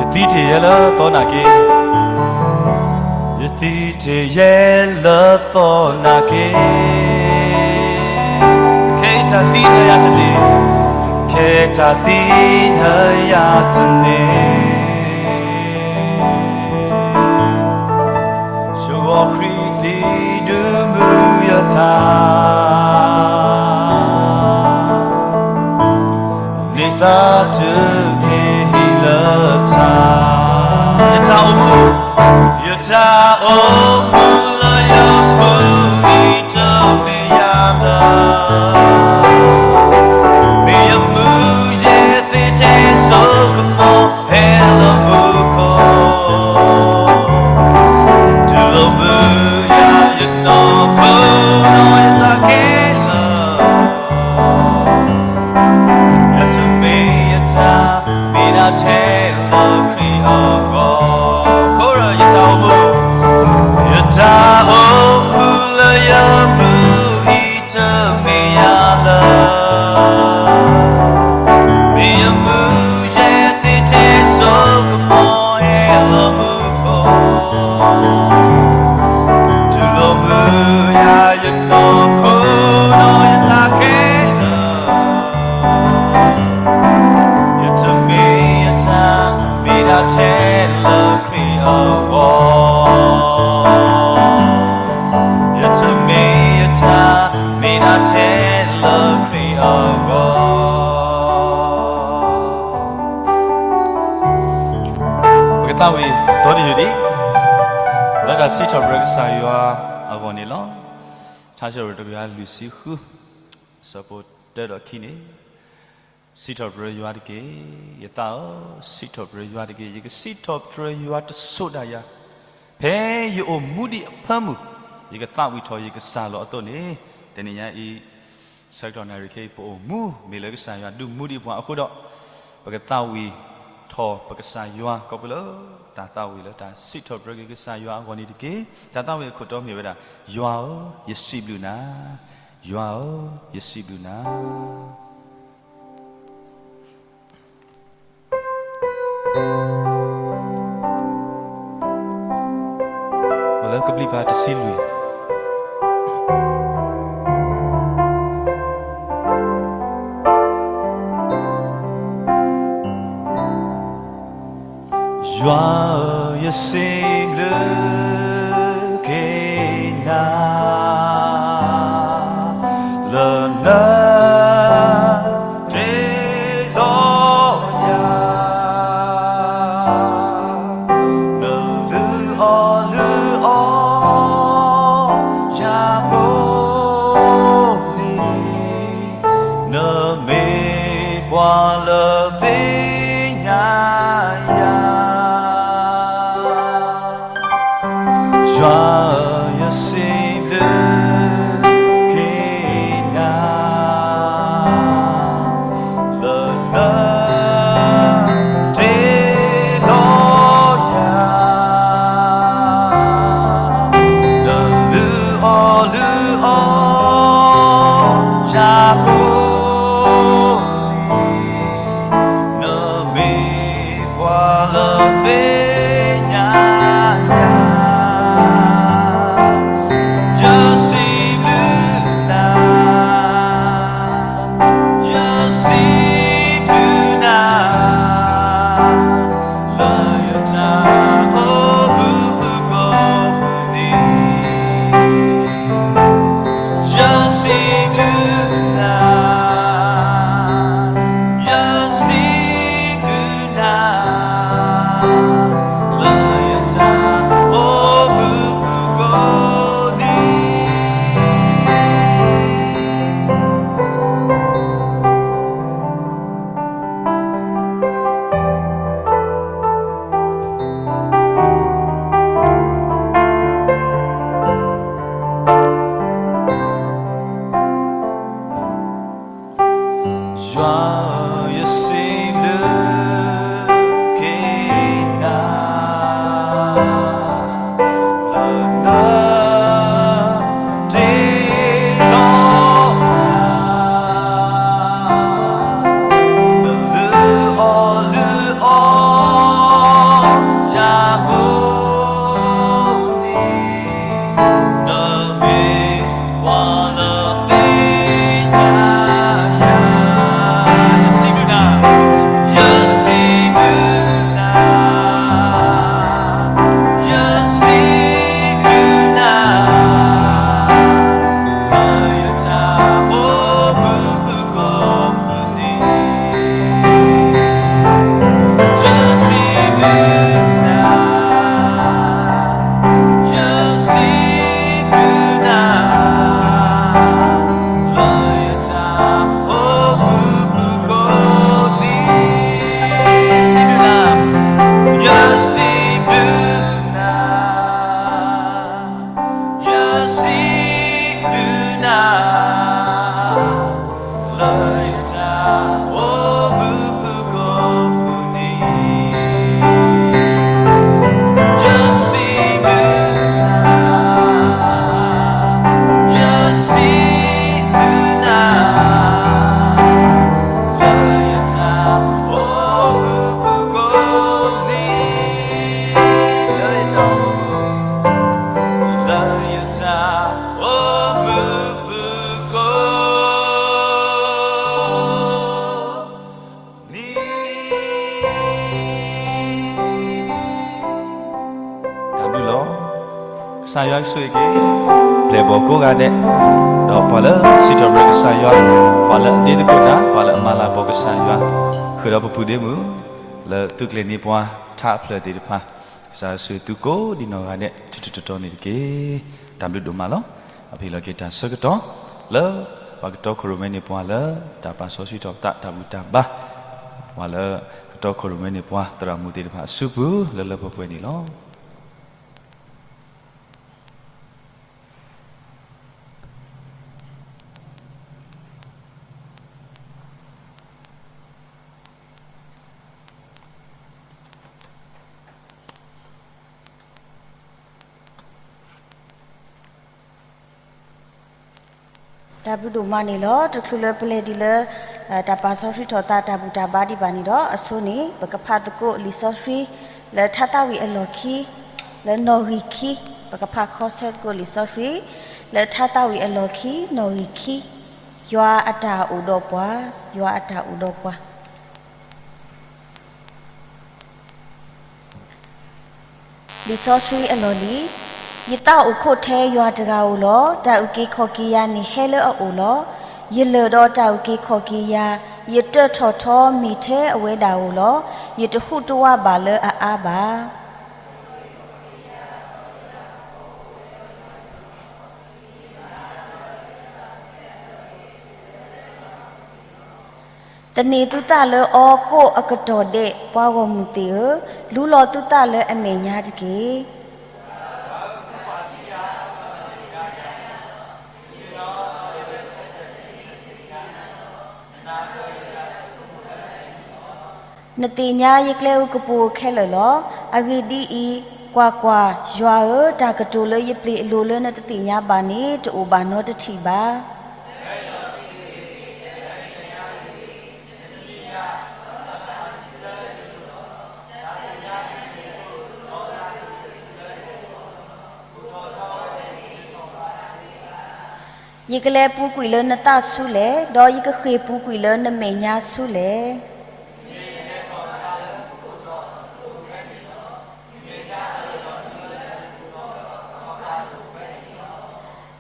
အဂီၢ် ယသံထံၣ်ယဲလၢသီနာ်က့, ယသံထံၣ်ယဲလၢသီနာ်က့, ခဲအံၤတၢ်သံနၤယၤတန့ၢ်, ခဲအံၤတၢ်သံနၤယၤတန့ၢ် ယဂီၢ်ခရံာ်သံဒုးမုာ်ယသး, န့ၢ်သးတုၤက့ၤဟံၣ်လၢတၢ်, ယတၢ်အိၣ်မူ, ယတၢ်အိၣ်မူလၢယမူအံၤတမ့ၢ်ယၤလၢ မ့ၢ်ယမူယဲသ့ထဲစိကမီၤ ဖဲလၢမူခိၣ် တူၢ်လိာ်မုာ်ယၤယနီၢ်ခိနီၢ်ယသးခဲ သးဝံၣ်ဒီတယုၢ်ဒံး လၢတၢ်စံးထီၣ်ပတြၢၤကစၢ်ယွၤအဂီၢ်န့ၣ်လီၤ. ထါစံးထီၣ်ပတြၢၤတကယၤလွံၢ်ဆံဃု အဆၢဖိတၢဒီးခံန့ၣ်, စံးထီၣ်ပတြၢၤယွၤတက့ၢ်, ယသးဧၢ, စံးထီၣ်ပတြၢၤယွၤတက့ၢ်. ယကစံးထီၣ်ပတြၢၤယွၤတစိၤဒၣ်ယၤ, ဖဲယအိၣ်မူဒံးအဖၢမုၢ်, ယကသးဝံၣ်ထီၣ်ယကစၢ်လီၤအသိးန့ၣ်, တနံၤညါအံၤ ဆၢကတီၢ်နၣ်ရံၣ်ခဲအံၤ ပအိၣ်မူမ့ၢ်လၢကစၢ်ယွၤဒုးမူဒံးပှၤအဃိဒီး, ပကသးဝံၣ်ထီၣ်ပကစၢ်ယွၤခီဖျိလၢ တၢ်သးဝံၣ်လၢတၢ်စံးထီၣ်ပတြၢၤက့ၤကစၢ်ယွၤအဂီၢ်န့ၣ်တက့ၢ်. တၢ်သးဝံၣ်အခိၣ်တီမ့ၢ်ဝဲဒၣ်, ယွၤဧၢ, ယစံးဘျုးနၤ, ယွၤဧၢ, ယစံးဘျုးနၤ. လၢကဘျံးပၤတဆံလွံၢ် ယွၤဧၢ, ယစံးဘျုးက့ၤနၤ, လၢနတ့လီၤယၤ, နလုၢ်အီၣ်လုၢ်အီယၤကိးနံၤ, နမ့ၢ်ပှၤလၢသ့ၣ်ညါယၤ. ယွၤဧၢ, ယစံးဘျုးက့ၤနၤ, လၢနတ့လီၤယၤ, နလုၢ်အီၣ်လုၢ်အီယၤကိးနံၤ, နမ့ၢ်ပှၤလၢသ့ၣ်ညါယၤ, ယစံးဘျုးနၤ, ယစံးဘျုးနၤ, လၢယတၢ်အိၣ်မူပူၤကိးမုၢ်နံၤ, ယစံးဘျုးနၤ, ယစံးဘျုးနၤ, လၢယတၢ်အိၣ်မူပူၤကိးနံၤ. ယွၤဧၢ, ယစံးဘျုးက့ၤနၤ, လၢနတ့လီၤယၤ, နလုၢ်အီၣ်လုၢ်အီယၤကိးနံၤ, နမ့ၢ်ပှၤလၢသ့ၣ်ညါယၤ, ယစံးဘျုးနၤ, ယစံးဘျုးနၤ, ယစံးဘျုးနၤ, လၢယတၢ်အိၣ်မူပူၤကိးမုၢ်နံၤ, ယစံးဘျုးနၤ, ယစံးဘျုးနၤ, လၢယတၢ်အိၣ်မူပူၤကိးနံၤ, ယစံးဘျုးနၤ, ယစံးဘျုးနၤ, ယစံးဘျုးနၤ, လၢယတၢ်အိၣ်မူပူၤကိးမုၢ်နံၤ, ယစံးဘျုးနၤ, ယစံးဘျုးနၤ, လၢယတၢ်အိၣ်မူပူၤကိးနံၤ, လၢယတၢ်အိၣ်မူ လၢယတၢ်အိၣ်မူပူၤကိး နံၤ, တၢ်ဘျုးလီၤ. ကစၢ်ယွၤကဆိၣ်ဂ့ၤက့ၤ ပျဲၢ်ဘီၣ်ကိးဂၤဒဲး, ဒီးပှၤလၢစံးထီၣ်ပတြၢၤကစၢ်ယွၤ, ပှၤလၢအဒ့သကိးတၢ်, ပှၤလၢအမၤလၤကပီၤကစၢ်ယွၤ, ဃုာ်ဒီးပပုၢ်ဒ့မုၣ် လၢသုးကျဲၤန့ၢ်ပှၤ ထါအဖျၢၣ်သ့ၣ်တဖၣ်, ကစၢ်ယွၤဆိၣ်ဂ့ၤသုကိးဒံးနီၢ်ဂၤဒဲး ထူထူတီတီန့ၣ်တက့ၢ်. တၢ်ဘျုးဒိၣ်မးလီၤ. အဖဲအံၤလီၤက့ၤတၢ်ဆၢကတီၢ် လၢပှၤကတီခိၣ်ရိၣ်မဲန့ၢ်ပှၤလၢ တၢ်ပာ်စီဆှံထီၣ်ပသးတၢ်ဘူၣ်တၢ်ဘါ, ပှၤလၢကတီခိၣ်ရိၣ်မဲန့ၢ်ပှၤသရၣ်မုၣ်သ့ၣ်တဖၣ်အစုပူၤ လၢလၢပှဲၤပှဲၤန့ၣ်လီၤ. တၢ်ဘျုးဒိၣ်မးန့ၣ်လီၤ. တချုးလၢပလဲၤဒ်လၢ တၢ်ပာ်စီဆှံထီၣ်သးတၢ်ဘူၣ်တၢ်ဘါဒံးဘၣ်န့ၣ်ဒီး အဆိန့ၣ် ပကဖးသကိးလံာ်စီဆှံ လၢထါသးဝံၣ်အလီၢ်ခံ လၢနီၣ်ဂံၢ်ခံ, ပကဖးခီဆၢသကိးလံာ်စီဆှံ လၢထါသးဝံၣ်အလီၢ်ခံ နီၣ်ဂံၢ်ခံ, ယွၤအတၢ်အိၣ်ဒီးပှၤ, ယွၤအတၢ်အိၣ်ဒီးပှၤ လံာ်စီဆှံအလီၢ်လံၤ, ယသးအိၣ်ခိးထဲယွၤတဂၤဧိၤလီၤ. တၢ်အုၣ်က့ၤခီၣ်က့ၤယၤန့ၣ်ဟဲလၢအအိၣ်လီၤ. ယလၢၢ်ဒီးတၢ်အုၣ်က့ၤခီၣ်က့ၤယၤ, ယတၢၢ်ထီၣ်ထီမ့ၢ်ထဲအဝဲဒၣ်ဧိၤလီၤ. ယတဟူးတဝးဘၣ်လၢအအါဘၣ်. သန့ၤသုသးလၢအီၤကိးအကတီၢ်ဒဲး, ပှၤဂီၢ်မုၢ်သ့ၣ်ဧၢ, လူလီၤသုသးလၢအမဲာ်ညါတက့ၢ်. နသ့ၣ်ညါယကျဲဧိၤကပူၤဧိၤခဲလၢာ်လီၤ. အဂ့ၢ်ဒ်အံၤ, ကွၢ်ကွၢ်, ယွၤဧၢ, တၢ်ကတိၤလၢယပျ့ၤအလိၤလၢနတသ့ၣ်ညါဘၣ်န့ၣ် တအိၣ်ဘၣ်နီတထံၣ်ဘၣ်. ယကလဲၤပူၤကွံာ်လၢနသးဆူလဲၣ်, ဒီးယကဃ့ၢ်ပူၤကွံာ်လၢနမဲာ်ညါဆူလဲၣ်.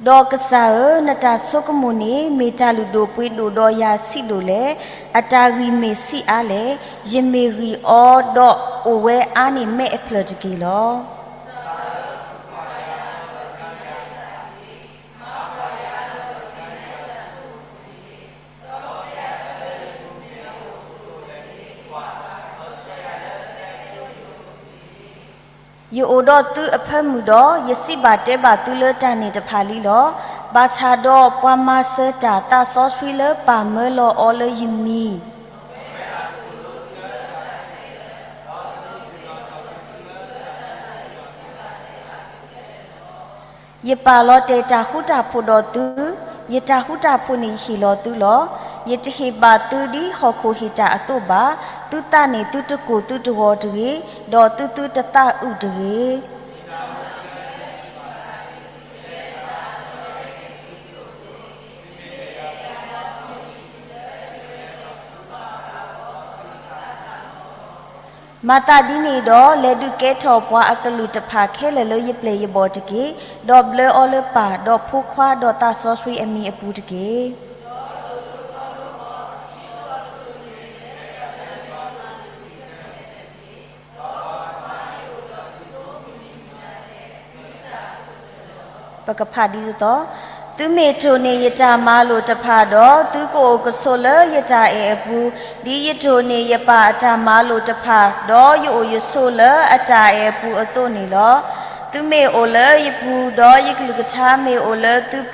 ဒီးကစၢ်ဧၢ, နတၢ်ဆိကမိၣ်န့ၣ် မ့ၢ်တၢ်လုၢ်ဒိၣ်ပှ့ၤဒိၣ်ဒီးယၤဆံးဒိၣ်လဲၣ်. အတၢ်ဂံၢ်မ့ၢ်ဆံးအါလဲၣ်. ယမ့ၢ်ဂံၢ်အီၤဒီးအိၣ်ဝဲအါန့ၢ်မဲးအဖျၢၣ်တက့ၢ်လီၤ. ယအိၣ်ဒီးသုအဖၢမုၢ်ဒီး ယစံးဘၣ်တဲဘၣ်သုလၢတၢ်န့ၣ်တဖၣ်လံလီၤ. ဘၣ်ဆၣ်ဒီးပှၤမၤစၢၤတၢ်သးစီဆှံလၢပၢ်မၢလီၤအီၤလၢယမံၤ ယပာ်လီၤတဲာ်တၢ်ဃူတၢ်ဖိးဒီးသု, ယတၢ်ဃူတၢ်ဖိးန့ၣ်ယဟ့ၣ်လီၤသုလီၤ. ယတဟ့ၣ်ဘၣ်သုဒ်ဟီၣ်ခိၣ်ဟ့ၣ်တၢ်အသိးဘၣ်. သုသးန့ၣ်သုတကိၢ်သုတဂီၤတဂ့ၤ, ဒီးသုသုတသးအုးတဂ့ၤ. မၤသးဒ်န့ၣ်ဒီး လဲၤဒုးကဲထီၣ်ပှၤအကလုာ်တဖၣ်ခဲလၢာ်လၢယပျဲၢ်ယဘီၣ်တက့ၢ်. ဒီးဘျၢအီၤလၢပၢ်, ဒီးဖိခွါ, ဒီးသးစီဆှံအမံၤအပူၤတက့ၢ်. ပကဖးဒ်သိး, သုမ့ၢ်တိၢ်န့ၢ်ယတၢ်မၤလိာ်တဖၣ်ဒီး, သုကအိၣ်ကဆိးလၢယတၢ်အဲၣ်အပူၤ, ဒ်ယတိၢ်န့ၢ်ယပၢ်အတၢ်မၤလိာ်တဖၣ်, ဒီးယအိၣ်ယဆိးလၢအတၢ်အဲၣ်အပူၤအသိးန့ၣ်လီၤ. သုမ့ၢ်အိၣ်လၢယပူၤ, ဒီးယကလုၢ်ကထါမ့ၢ်အိၣ်လၢသုပူၤ,